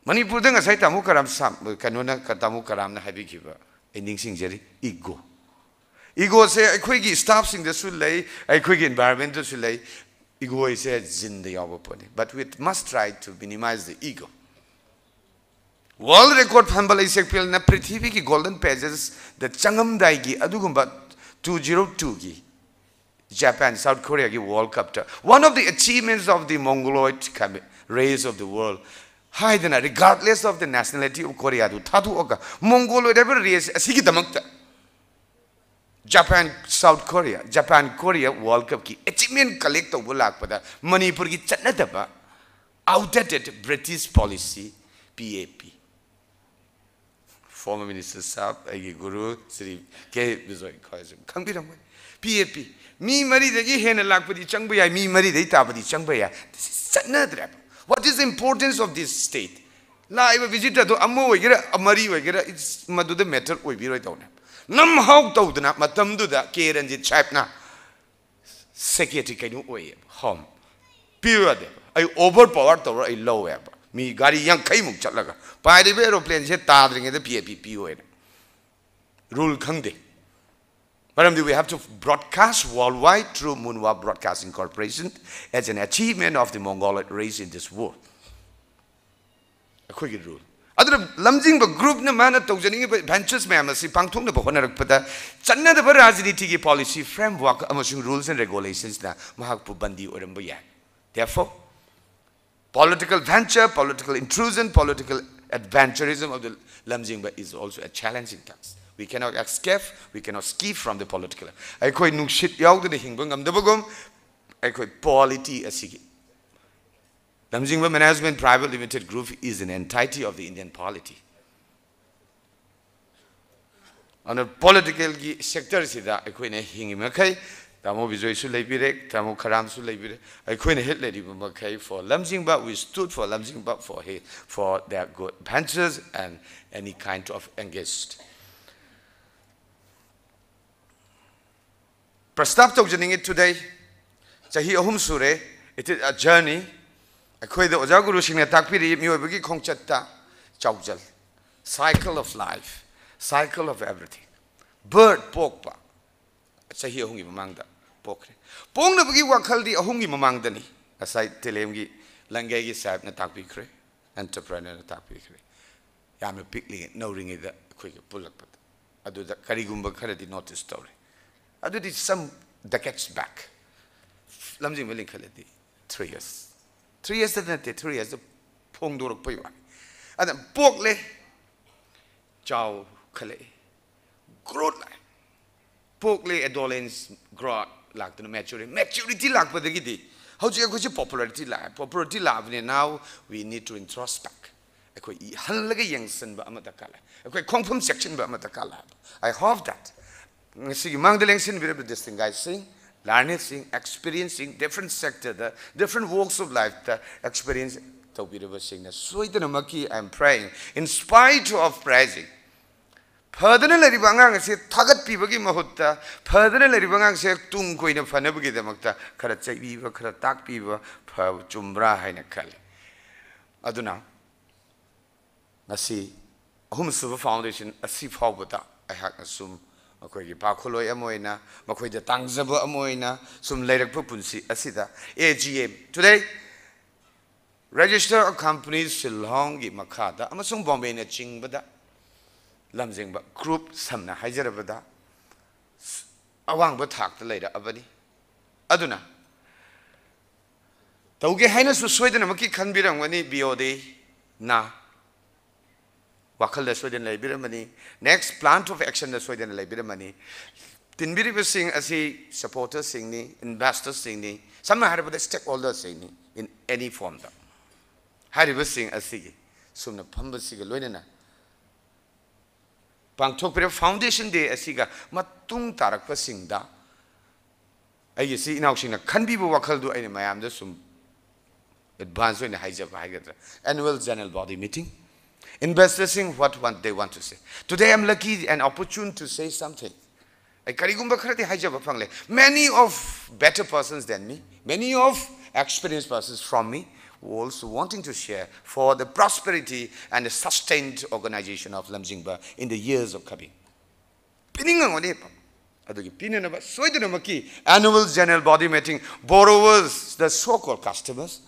ꯃꯅꯤꯄꯨꯔꯗ ꯉꯁꯥꯏ ꯇꯥꯃꯣ ꯀꯔꯥꯝ ꯁꯥꯝ-, ꯀꯩꯅꯣꯅ, ꯀ-, ꯇꯥꯃꯣ ꯀꯔꯥꯝꯅ ꯍꯥꯏꯕꯤꯈꯤꯕ ꯑꯩ ꯅꯤꯡꯁꯤꯡꯖꯔꯤ, ego꯫ Ego ꯁꯦ ꯑꯩꯈꯣꯏꯒꯤ staff ꯁꯤꯡꯗꯁꯨ ꯂꯩ, ꯑꯩꯈꯣꯏꯒꯤ environment ꯇꯁꯨ ꯂꯩ꯫ Ego ꯁꯦ gene ꯗ ꯌꯥꯎꯕ ꯄꯣꯠꯅꯤ, but we must try to minimize the ego꯫ World record ꯐꯝꯕ ꯂꯩꯁꯦꯛꯄꯤꯜꯅ ꯄ꯭ꯔꯤꯊꯤꯕꯤꯒꯤ golden pages ꯗ ꯆꯪꯉꯝꯗꯥꯏꯒꯤ ꯑꯗꯨꯒꯨꯝꯕ two zero two ꯒꯤ Japan, South Korea ꯒꯤ World Cup ꯇ, "One of the achievements of the Mongoloid cami-, race of the world" ꯍꯥꯏꯗꯅ, regardless of the nationality of Korea ꯗꯨ ꯊꯥꯗꯣꯛꯑꯒ, Mongoloid ꯍꯥꯏꯕ race ꯑꯁꯤꯒꯤꯗꯃꯛꯇ Japan, South Korea, Japan, Korea World Cup ꯀꯤ achievement collect ꯇꯧꯕ ꯂꯥꯛꯄꯗ ꯃꯅꯤꯄꯨꯔꯒꯤ ꯆꯠꯅꯗꯕ, outdated British policy, P A P꯫ Former minister ꯁꯥꯍꯕ, ꯑꯩꯒꯤ ꯒꯨꯔꯨ ꯁ꯭ꯔꯤ ꯀꯦ Bijoy ꯈ꯭ꯋꯥꯏꯖꯝ ꯈꯪꯕꯤꯔꯝꯒꯅꯤ꯫ P A P, ꯃꯤ ꯃꯔꯤꯗꯒꯤ ꯍꯦꯟꯅ ꯂꯥꯛꯄꯗꯤ ꯆꯪꯕ ꯌꯥꯏ, ꯃꯤ ꯃꯔꯤꯗꯒꯤ ꯇꯥꯕꯗꯤ ꯆꯪꯕ ꯌꯥꯏ꯫ This is ꯆꯠꯅꯗ꯭ꯔꯦꯕ꯫ What is the importance of this state? ꯂꯥꯛꯏꯕ visitor ꯗꯣ ꯑꯃ ꯑꯣꯏꯒꯦꯔꯥ, ꯃꯔꯤ ꯑꯣꯏꯒꯦꯔꯥ, it's, ꯃꯗꯨꯗ matter ꯑꯣꯏꯕꯤꯔꯣꯏꯗꯧꯅꯦ꯫ ꯅꯝꯍꯥꯎ ꯇꯧꯗꯅ ꯃꯇꯝꯗꯨꯗ ꯀꯦ ꯔꯟꯖꯤꯠ ꯁꯥꯍꯦꯕꯅ secretary ꯀꯩꯅꯣ ꯑꯣꯏꯌꯦꯕ, home꯫ ꯄꯤꯌꯨ ꯌꯥꯗꯦꯕ꯫ ꯑꯩ over power ꯇꯧꯔ ꯑꯩ ꯂꯧꯋꯦꯕ꯫ ꯃꯤ ꯒꯥꯔꯤ ꯌꯥꯡꯈꯩꯃꯨꯛ ꯆꯠꯂꯒ ꯄꯥꯏꯔꯤꯕ aeroplane say ꯇꯥꯗ꯭ꯔꯤꯉꯩꯗ P A P ꯄꯤꯌꯨ ꯍꯥꯏꯅ꯫ Rule ꯈꯪꯗꯦ꯫ ꯃꯔꯝꯗꯤ we have to broadcast worldwide through Munhwa Broadcasting Corporation as an achievement of the Mongoloid race in this world. ꯑꯩꯈꯣꯏꯒꯤ rule꯫ ꯑꯗꯨꯅ ꯂꯝꯖꯤꯡꯕ group ꯅ ꯃꯥꯅ ꯇꯧꯖꯅꯤꯡꯉꯤꯕ ventures ꯃꯌꯥꯝ ꯑꯁꯤ ꯄꯥꯡꯊꯣꯛꯅꯕ ꯍꯣꯠꯅꯔꯛꯄꯗ ꯆꯠꯅꯗꯕ ꯔꯥꯖꯅꯤꯇꯤꯒꯤ policy framework ꯑꯃꯁꯨꯡ rules and regulations ꯅ ꯃꯍꯥꯛꯄꯨ ꯕꯟꯗꯤ ꯑꯣꯏꯔꯝꯕ ꯌꯥꯏ꯫ Therefore, political venture, political intrusion, political adventurism of the Lamjingba is also a challenging task. We cannot escape, we cannot escape from the political. ꯑꯩꯈꯣꯏ ꯅꯨꯡꯁꯤꯠ ꯌꯥꯎꯗꯅ ꯍꯤꯡꯕ ꯉꯝꯗꯕꯒꯨꯝ, ꯑꯩꯈꯣꯏ polity ꯑꯁꯤꯒꯤ, Lamjingba Management Private Limited Group is an entity of the Indian polity. ꯑꯗꯨꯅ political ꯒꯤ sector ꯁꯤꯗ ꯑꯩꯈꯣꯏꯅ ꯍꯤꯡꯉꯤ ꯃꯈꯩ, ꯇꯥꯃꯣ ꯕꯤꯖꯣꯏꯁꯨ ꯂꯩꯕꯤꯔꯦ, ꯇꯥꯃꯣ ꯈꯔꯥꯝꯁꯨ ꯂꯩꯕꯤꯔꯦ, ꯑꯩꯈꯣꯏꯅ ꯍꯦꯛ ꯂꯩꯔꯤꯕ ꯃꯈꯩ, for Lamjingba, we stood for Lamjingba, for his, for their good ventures and any kind of engaged. ꯄ꯭ꯔꯁꯇꯥꯞ ꯇꯧꯖꯅꯤꯡꯉꯤ today꯫ ꯆꯍꯤ ꯑꯍꯨꯝ ꯁꯨꯔꯦ꯫ It is a journey꯫ ꯑꯩꯈꯣꯏꯗ ꯑꯣꯖꯥ ꯒꯨꯔꯨꯁꯤꯡꯅ ꯇꯥꯛꯄꯤꯔꯤ ꯃꯤꯑꯣꯏꯕꯒꯤ ꯈꯣꯡꯆꯠꯇ ꯆꯥꯎꯖꯜ, cycle of life, cycle of everything꯫ Birth ꯄꯣꯛꯄ ꯆꯍꯤ ꯑꯍꯨꯝꯒꯤ ꯃꯃꯥꯡꯗ ꯄꯣꯛꯈ꯭ꯔꯦ꯫ ꯄꯣꯛꯅꯕꯒꯤ ꯋꯥꯈꯜꯗꯤ ꯑꯍꯨꯝꯒꯤ ꯃꯃꯥꯡꯗꯅꯤ꯫ ꯉꯁꯥꯏ ꯇꯦꯂꯦꯝꯒꯤ ꯂꯪꯒꯩꯒꯤ ꯁꯥꯍꯦꯕꯅ ꯇꯥꯛꯄꯤꯈ꯭ꯔꯦ, entrepreneur ꯅ ꯇꯥꯛꯄꯤꯈ꯭ꯔꯦ꯫ ꯌꯥꯝꯅ ꯄꯤꯛꯂꯤꯉꯩ, ꯅꯧꯔꯤꯉꯩꯗ ꯑꯩꯈꯣꯏꯒ ꯄꯨꯜꯂꯛꯄꯗ꯫ ꯑꯗꯨꯗ ꯀꯔꯤꯒꯨꯝꯕ ꯈꯔꯗꯤ notice ꯇꯧꯔꯦ꯫ ꯑꯗꯨꯗꯤ some decades back꯫ ꯂꯝꯖꯤꯡꯕ ꯂꯤꯡꯈꯠꯂꯗꯤ three years꯫ Three years ꯇ ꯅꯠꯇꯦ, three years ꯇ ꯐꯣꯡꯗꯣꯔꯛꯄꯩ ꯋꯥꯅꯤ꯫ ꯑꯗ ꯄꯣꯛꯂꯦ, ꯆꯥꯎꯈꯠꯂꯛꯑꯦ, growth ꯂꯥꯛꯑꯦ꯫ ꯄꯣꯛꯂꯦ, adolescence growth ꯂꯥꯛꯇꯅ maturity, maturity ꯂꯥꯛꯄꯗꯒꯤꯗꯤ ꯍꯧꯖꯤꯛ ꯑꯩꯈꯣꯏꯁꯦ popularity ꯂꯥꯛꯑꯦ꯫ Popularity ꯂꯥꯛꯑꯕꯅꯤꯅ now we need to introspect꯫ ꯑꯩꯈꯣꯏ ꯏ ꯍꯜꯂꯒ ꯌꯦꯡꯁꯤꯟꯕ ꯑꯃ ꯗꯔꯀꯥꯔ ꯂꯩ꯫ ꯑꯩꯈꯣꯏ ꯈꯣꯡꯐꯝ ꯆꯦꯛꯁꯤꯟꯕ ꯑꯃ ꯗꯔꯀꯥꯔ ꯂꯩ꯫ I hope that ꯉꯁꯤꯒꯤ ꯃꯥꯡꯗ ꯂꯦꯡꯁꯤꯟꯕꯤꯔꯤꯕ distinguished ꯁꯤꯡ, learned ꯁꯤꯡ, experienced ꯁꯤꯡ, different sector the, different walks of life ꯇ experience ꯇꯧꯕꯤꯔꯕꯁꯤꯡꯅ ꯁꯣꯏꯗꯅꯃꯛꯀꯤ, I am praying, in spite of praising, ꯐꯗꯅ ꯂꯩꯔꯤꯕ ꯑꯉꯥꯡ ꯑꯁꯤ ꯊꯥꯒꯠꯄꯤꯕꯒꯤ ꯃꯍꯨꯠꯇ, ꯐꯗꯅ ꯂꯩꯔꯤꯕ ꯑꯉꯥꯡꯁꯦ ꯇꯨꯡ ꯀꯣꯏꯅ ꯐꯅꯕꯒꯤꯗꯃꯛꯇ ꯈꯔ ꯆꯩꯕꯤꯕ, ꯈꯔ ꯇꯥꯛꯄꯤꯕ ꯐꯕ ꯆꯨꯝꯕ꯭ꯔꯥ ꯍꯥꯏꯅ ꯈꯜꯂꯤ꯫ ꯑꯗꯨꯅ ꯉꯁꯤ ꯑꯍꯨꯝꯁꯨꯕ foundation ꯑꯁꯤ ꯐꯥꯎꯕꯗ ꯑꯩꯍꯥꯛꯅ ꯁꯨꯝ ꯃꯈꯣꯏꯒꯤ ꯄꯥꯈꯨꯂꯣꯏ ꯑꯃ ꯑꯣꯏꯅ, ꯃꯈꯣꯏꯗ ꯇꯥꯡꯖꯕ ꯑꯃ ꯑꯣꯏꯅ ꯁꯨꯝ ꯂꯩꯔꯛꯄ ꯄꯨꯟꯁꯤ ꯑꯁꯤꯗ, A G M today, Register of Companies ꯁꯤꯜꯂꯣꯡꯒꯤ ꯃꯈꯥꯗ ꯑꯃꯁꯨꯡ ꯕꯣꯝꯕꯦꯅꯆꯤꯡꯕꯗ ꯂꯝꯖꯤꯡꯕ group, ꯁꯝꯅ ꯍꯥꯏꯖꯔꯕꯗ, ꯑꯋꯥꯡꯕ ꯊꯥꯛꯇ ꯂꯩꯔꯛꯑꯕꯅꯤ꯫ ꯑꯗꯨꯅ ꯇꯧꯒꯦ ꯍꯥꯏꯅꯁꯨ ꯁꯣꯏꯗꯅꯃꯛꯀꯤ ꯈꯟꯕꯤꯔꯝꯒꯅꯤ, B O D ꯅ ꯋꯥꯈꯜꯗ ꯁꯣꯏꯗꯅ ꯂꯩꯕꯤꯔꯝꯃꯅꯤ, next plan of action ꯗ ꯁꯣꯏꯗꯅ ꯂꯩꯕꯤꯔꯝꯃꯅꯤ꯫ ꯇꯤꯟꯕꯤꯔꯤꯕꯁꯤꯡ ꯑꯁꯤ supporters ꯁꯤꯡꯅꯤ, investors ꯁꯤꯡꯅꯤ, ꯁꯝꯅ ꯍꯥꯏꯔꯕꯗ stakeholders ꯁꯤꯡꯅꯤ, in any form ꯗ꯫ ꯍꯥꯏꯔꯤꯕꯁꯤꯡ ꯑꯁꯤꯒꯤ ꯁꯨꯝꯅ ꯐꯝꯕꯁꯤꯒ ꯂꯣꯏꯅꯅ ꯄꯥꯡꯊꯣꯛꯄꯤꯔꯤꯕ foundation day ꯑꯁꯤꯒ ꯃꯇꯨꯡ ꯇꯥꯔꯛꯄꯁꯤꯡꯗ ꯑꯩꯒꯤ ꯏꯆꯤꯜ ꯏꯅꯥꯎꯁꯤꯡꯅ ꯈꯟꯕꯤꯕ ꯋꯥꯈꯜꯗꯨ ꯑꯩꯅ ꯃꯌꯥꯝꯗ ꯁꯨꯝ advance ꯑꯣꯏꯅ ꯍꯥꯏꯖꯕ ꯍꯥꯏꯒꯗ꯭ꯔꯥ, annual general body meeting, investors ꯁꯤꯡ, what want, they want to say. Today I am lucky and opportune to say something. ꯑꯩ ꯀꯔꯤꯒꯨꯝꯕ ꯈꯔꯗꯤ ꯍꯥꯏꯖꯕ ꯐꯪꯂꯦ꯫ Many of better persons than me, many of experienced persons from me, also wanting to share for the prosperity and the sustained organization of ꯂꯝꯖꯤꯡꯕ in the years of coming. ꯄꯤꯅꯤꯡꯉꯝꯒꯅꯤ꯫ ꯑꯗꯨꯒꯤ ꯄꯤꯅꯅꯕ ꯁꯣꯏꯗꯅꯃꯛꯀꯤ annual general body meeting, borrowers, the so called customers,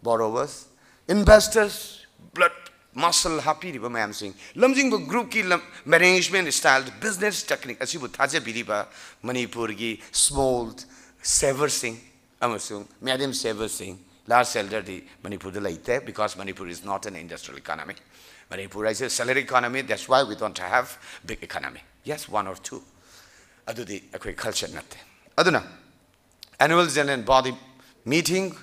borrowers, investors, blood muscle ꯍꯥꯞꯄꯤꯔꯤꯕ ꯃꯌꯥꯝꯁꯤꯡ, ꯂꯝꯖꯤꯡꯕ group ꯀꯤ ꯂꯝ, management style, business technique ꯑꯁꯤꯕꯨ ꯊꯥꯖꯕꯤꯔꯤꯕ ꯃꯅꯤꯄꯨꯔꯒꯤ small saver ꯁꯤꯡ ꯑꯃꯁꯨꯡ medium saver ꯁꯤꯡ, large saver ꯗꯤ ꯃꯅꯤꯄꯨꯔꯗ ꯂꯩꯇꯦ, because Manipur is not an industrial economy. Manipur ꯍꯥꯏꯁꯦ salary economy, that's why we don't have big economy. Yes, one or two. ꯑꯗꯨꯗꯤ ꯑꯩꯈꯣꯏ culture ꯅꯠꯇꯦ꯫ ꯑꯗꯨꯅ annual general body meeting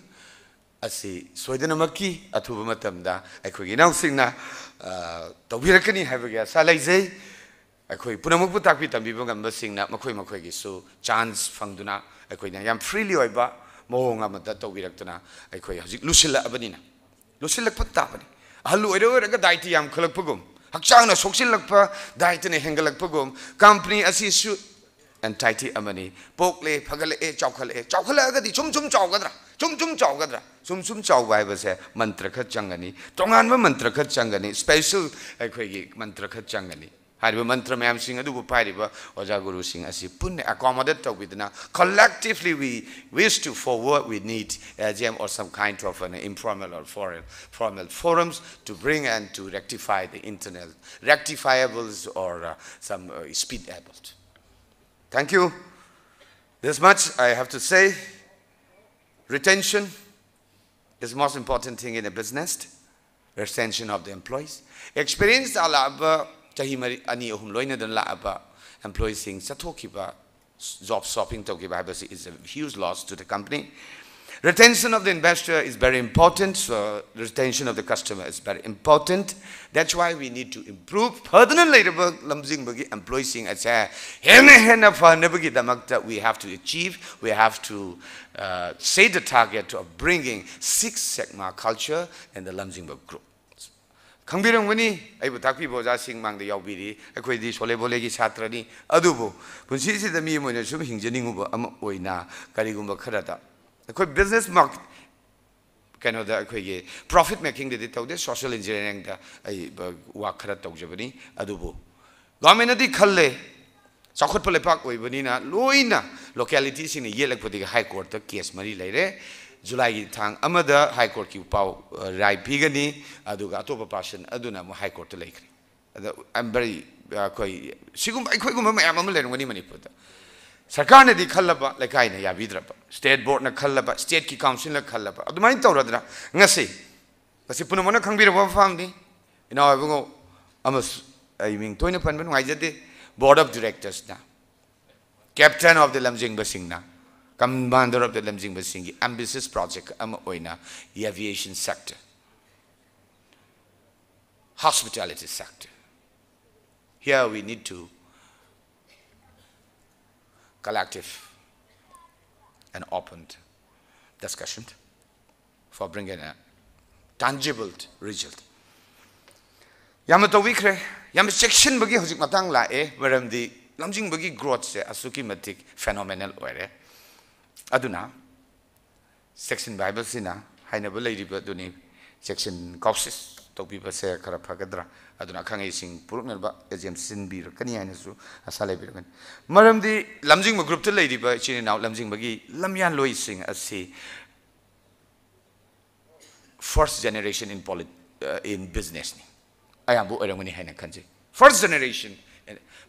ꯑꯁꯤ ꯁꯣꯏꯗꯅꯃꯛꯀꯤ ꯑꯊꯨꯕ ꯃꯇꯝꯗ ꯑꯩꯈꯣꯏꯒꯤ ꯏꯅꯥꯎꯁꯤꯡꯅ, ꯑ, ꯇꯧꯕꯤꯔꯛꯀꯅꯤ ꯍꯥꯏꯕꯒꯤ ꯑꯁꯥ ꯂꯩꯖꯩ꯫ ꯑꯩꯈꯣꯏ ꯄꯨꯝꯅꯃꯛꯄꯨ ꯇꯥꯛꯄꯤ ꯇꯝꯕꯤꯕ ꯉꯝꯕꯁꯤꯡꯅ ꯃꯈꯣꯏ ꯃꯈꯣꯏꯒꯤꯁꯨ chance ꯐꯪꯗꯨꯅ ꯑꯩꯈꯣꯏꯅ ꯌꯥꯝ freely ꯑꯣꯏꯕ ꯃꯑꯣꯡ ꯑꯃꯗ ꯇꯧꯕꯤꯔꯛꯇꯨꯅ ꯑꯩꯈꯣꯏ ꯍꯧꯖꯤꯛ ꯂꯨꯁꯤꯜꯂꯛꯑꯕꯅꯤꯅ, ꯂꯨꯁꯤꯜꯂꯛꯄ ꯇꯥꯕꯅꯤ꯫ ꯑꯍꯜ ꯑꯣꯏꯔ ꯑꯣꯏꯔꯒ ꯗꯥꯏꯇ ꯌꯥꯝꯈꯠꯂꯛꯄꯒꯨꯝ, ꯍꯛꯆꯥꯡꯅ ꯁꯣꯛꯆꯤꯜꯂꯛꯄ, ꯗꯥꯏꯇꯅ ꯍꯦꯟꯒꯠꯂꯛꯄꯒꯨꯝ, company ꯑꯁꯤꯁꯨ entity ꯑꯃꯅꯤ꯫ ꯄꯣꯛꯂꯦ, ꯐꯒꯠꯂꯛꯑꯦ, ꯆꯥꯎꯈꯠꯂꯛꯑꯦ꯫ ꯆꯥꯎꯈꯠꯂꯛꯑꯒꯗꯤ ꯁꯨꯝ ꯁꯨꯝ ꯆꯥꯎꯒꯗ꯭ꯔꯥ? ꯁꯨꯝ ꯁꯨꯝ ꯆꯥꯎꯒꯗ꯭ꯔꯥ? ꯁꯨꯝ ꯁꯨꯝ ꯆꯥꯎꯕ ꯍꯥꯏꯕꯁꯦ ꯃꯟꯇ꯭ꯔ ꯈꯔ ꯆꯪꯒꯅꯤ, ꯇꯣꯉꯥꯟꯕ ꯃꯟꯇ꯭ꯔ ꯈꯔ ꯆꯪꯒꯅꯤ, special ꯑꯩꯈꯣꯏꯒꯤ ꯃꯟꯇ꯭ꯔ ꯈꯔ ꯆꯪꯒꯅꯤ꯫ ꯍꯥꯏꯔꯤꯕ ꯃꯟꯇ꯭ꯔ ꯃꯌꯥꯝꯁꯤꯡ ꯑꯗꯨꯕꯨ ꯄꯥꯏꯔꯤꯕ ꯑꯣꯖꯥ ꯒꯨꯔꯨꯁꯤꯡ ꯑꯁꯤ ꯄꯨꯟꯅ accommodate ꯇꯧꯕꯤꯗꯨꯅ, collectively we wish to forward, we need A G M or some kind of an informal or foreign, formal forums to bring and to rectify the internal rectifiables or uh, some uh, speed abled. Thank you. This much I have to say. Retention is the most important thing in a business. Retention of the employees. Experience ꯇꯥꯜꯂꯛꯑꯕ, ꯆꯍꯤ ꯃꯔꯤ, ꯑꯅꯤ, ꯑꯍꯨꯝ ꯂꯣꯏꯅꯗꯅ ꯂꯥꯛꯑꯕ employeeꯁꯤꯡ ꯆꯠꯊꯣꯛꯈꯤꯕ, job swapping ꯇꯧꯈꯤꯕ ꯍꯥꯏꯕꯁꯤ is a huge loss to the company. Retention of the investor is very important. So retention of the customer is very important. That's why we need to improve. ꯐꯗꯅ ꯂꯩꯔꯕ ꯂꯝꯖꯤꯡꯕꯒꯤ employeeꯁꯤꯡ ꯑꯁꯦ ꯍꯦꯟꯅ ꯍꯦꯟꯅ ꯐꯅꯕꯒꯤꯗꯃꯛꯇ we have to achieve, we have to uh, set the target of bringing Six Sigma culture in the ꯂꯝꯖꯤꯡꯕ group. ꯈꯪꯕꯤꯔꯝꯒꯅꯤ, ꯑꯩꯕꯨ ꯇꯥꯛꯄꯤꯕ ꯑꯣꯖꯥꯁꯤꯡ ꯃꯥꯡꯗ ꯌꯥꯎꯕꯤꯔꯤ꯫ ꯑꯩꯈꯣꯏꯗꯤ ꯁꯣꯂꯦ ꯕꯣꯂꯦꯒꯤ ꯁꯥꯇ꯭ꯔꯅꯤ꯫ ꯑꯗꯨꯕꯨ ꯄꯨꯟꯁꯤꯁꯤꯗ ꯃꯤ ꯑꯃ ꯑꯣꯏꯅ ꯁꯨꯝ ꯍꯤꯡꯖꯅꯤꯡꯉꯨꯕ ꯑꯃ ꯑꯣꯏꯅ ꯀꯔꯤꯒꯨꯝꯕ ꯈꯔꯗ ꯑꯩꯈꯣꯏ business mark ꯀꯩꯅꯣꯗ ꯑꯩꯈꯣꯏꯒꯤ profit makingꯗꯗꯤ ꯇꯧꯗꯦ, social engineeringꯗ ꯑꯩ ꯕ-, work ꯈꯔ ꯇꯧꯖꯕꯅꯤ꯫ ꯑꯗꯨꯕꯨ governmentꯅꯗꯤ ꯈꯜꯂꯦ, ꯆꯥꯎꯈꯠꯄ ꯂꯩꯄꯥꯛ ꯑꯣꯏꯕꯅꯤꯅ ꯂꯣꯏꯅ localityꯁꯤꯡꯅ ꯌꯦꯠꯂꯛꯄꯗꯒꯤ High Courtꯇ case ꯃꯔꯤ ꯂꯩꯔꯦ꯫ Julyꯒꯤ ꯊꯥꯡ ꯑꯃꯗ High Courtꯀꯤ ꯄꯥꯎ, ꯑ, ꯔꯥꯏ ꯄꯤꯒꯅꯤ, ꯑꯗꯨꯒ ꯑꯇꯣꯞꯄ person ꯑꯗꯨꯅ ꯑꯃꯨꯛ High Courtꯇ ꯂꯩꯈ꯭ꯔꯦ꯫ ꯑꯗ I'm very, ꯑꯩꯈꯣꯏ ꯁꯤꯒꯨꯝꯕ, ꯑꯩꯈꯣꯏꯒꯨꯝꯕ ꯃꯌꯥꯝ ꯑꯃ ꯂꯩꯔꯝꯒꯅꯤ ꯃꯅꯤꯄꯨꯔꯗ꯫ ꯁꯔꯀꯥꯔꯅꯗꯤ ꯈꯜꯂꯕ, ꯂꯩꯀꯥꯏꯅ ꯌꯥꯕꯤꯗ꯭ꯔꯕ, state boardꯅ ꯈꯜꯂꯕ, stateꯀꯤ councilꯅ ꯈꯜꯂꯕ, ꯑꯗꯨꯃꯥꯏꯅ ꯇꯧꯔꯗ꯭ꯔꯥ? ꯉꯁꯤ, ꯉꯁꯤ ꯄꯨꯝꯅꯃꯛꯅ ꯈꯪꯕꯤꯔꯕ ꯋꯥꯐꯝꯅꯤ꯫ ꯏꯅꯥꯎ ꯏꯕꯨꯡꯉꯣ ꯑꯃꯁꯨ, ꯑꯩ ꯃꯤꯡ ꯇꯣꯏꯅ ꯄꯟꯕ ꯅꯨꯡꯉꯥꯏꯖꯗꯦ, board of directorsꯅ, captain of the ꯂꯝꯖꯤꯡꯕꯁꯤꯡꯅ, commander of the ꯂꯝꯖꯤꯡꯕꯁꯤꯡꯒꯤ ambitious project ꯑꯃ ꯑꯣꯏꯅ aviation sector, hospitality sector. Here we need to collective and open discussion for bringing a tangible result. ꯌꯥꯝꯅ ꯇꯧꯕꯤꯈ꯭ꯔꯦ꯫ ꯌꯥꯝꯅ ꯆꯦꯛꯁꯤꯟꯕꯒꯤ ꯍꯧꯖꯤꯛ ꯃꯇꯥꯡ ꯂꯥꯛꯑꯦ, ꯃꯔꯝꯗꯤ ꯂꯝꯖꯤꯡꯕꯒꯤ growthꯁꯦ ꯑꯁꯨꯛꯀꯤ ꯃꯇꯤꯛ phenomenal ꯑꯣꯏꯔꯦ꯫ ꯑꯗꯨꯅ ꯆꯦꯛꯁꯤꯟꯕ ꯍꯥꯏꯕꯁꯤꯅ ꯍꯥꯏꯅꯕ ꯂꯩꯔꯤꯕ ꯑꯗꯨꯅꯤ, ꯆꯦꯛꯁꯤꯟ cautious ꯇꯧꯕꯤꯕꯁꯦ ꯈꯔ ꯐꯒꯗ꯭ꯔꯥ꯫ ꯑꯗꯨꯅ ꯑꯈꯪ ꯑꯍꯩꯁꯤꯡ ꯄꯨꯔꯛꯅꯕ ꯑꯦꯖꯦꯝ ꯁꯤꯟꯕꯤꯔꯛꯀꯅꯤ ꯍꯥꯏꯅꯁꯨ ꯑꯁꯥ ꯂꯩꯕꯤꯔꯛꯀꯅꯤ꯫ ꯃꯔꯝꯗꯤ ꯂꯝꯖꯤꯡꯕ groupꯇ ꯂꯩꯔꯤꯕ ꯏꯆꯤꯟ ꯏꯅꯥꯎ ꯂꯝꯖꯤꯡꯕꯒꯤ ꯂꯝꯌꯥꯟꯂꯣꯏꯁꯤꯡ ꯑꯁꯤ first generation in polit-, uh, in businessꯅꯤ, ꯑꯌꯥꯝꯕ ꯑꯣꯏꯔꯝꯒꯅꯤ ꯍꯥꯏꯅ ꯈꯟꯖꯩ꯫ First generation,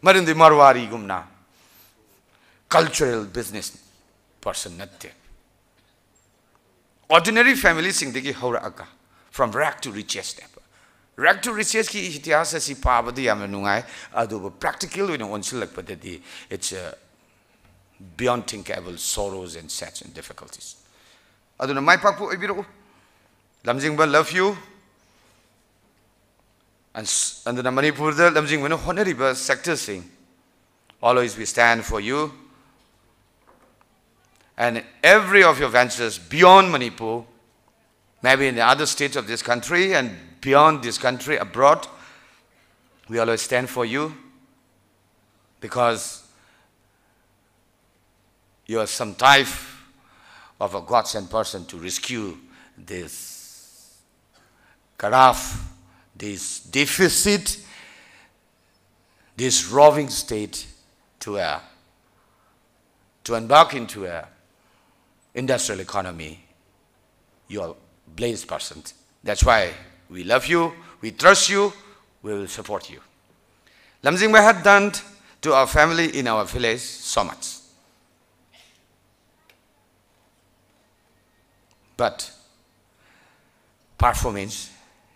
ꯃꯔꯝꯗꯤ ꯃꯔꯋꯥꯔꯤꯒꯨꯝꯅ cultural business person ꯅꯠꯇꯦ꯫ Ordinary familyꯁꯤꯡꯗꯒꯤ ꯍꯧꯔꯛꯑꯒ from rag to richesꯅꯦꯕ꯫ Rag to richesꯀꯤ ꯏꯇꯤꯍꯥꯁ ꯑꯁꯤ ꯄꯥꯕꯗꯤ ꯌꯥꯝꯅ ꯅꯨꯡꯉꯥꯏ, ꯑꯗꯨꯕꯨ practical ꯑꯣꯏꯅ ꯑꯣꯟꯁꯤꯜꯂꯛꯄꯗꯗꯤ it's a beyond thinkable sorrows and sad and difficulties. ꯑꯗꯨꯅ ꯃꯥꯏ ꯄꯥꯛꯄ ꯑꯣꯏꯕꯤꯔꯛꯎ꯫ ꯂꯝꯖꯤꯡꯕ, love you꯫ ꯑꯟꯁ-, ꯑꯗꯨꯅ ꯃꯅꯤꯄꯨꯔꯗ ꯂꯝꯖꯤꯡꯕꯅ ꯍꯣꯠꯅꯔꯤꯕ sectorꯁꯤꯡ, always we stand for you. And every of your ventures beyond Manipur, maybe in the other states of this country and beyond this country, abroad, we always stand for you because you are some type of a God-sent person to rescue this carafe, this deficit, this roving state to a, to embark into a industrial economy. You are blessed person. That's why we love you, we trust you, we will support you. Lamjingba had done to our family in our village so much. But performance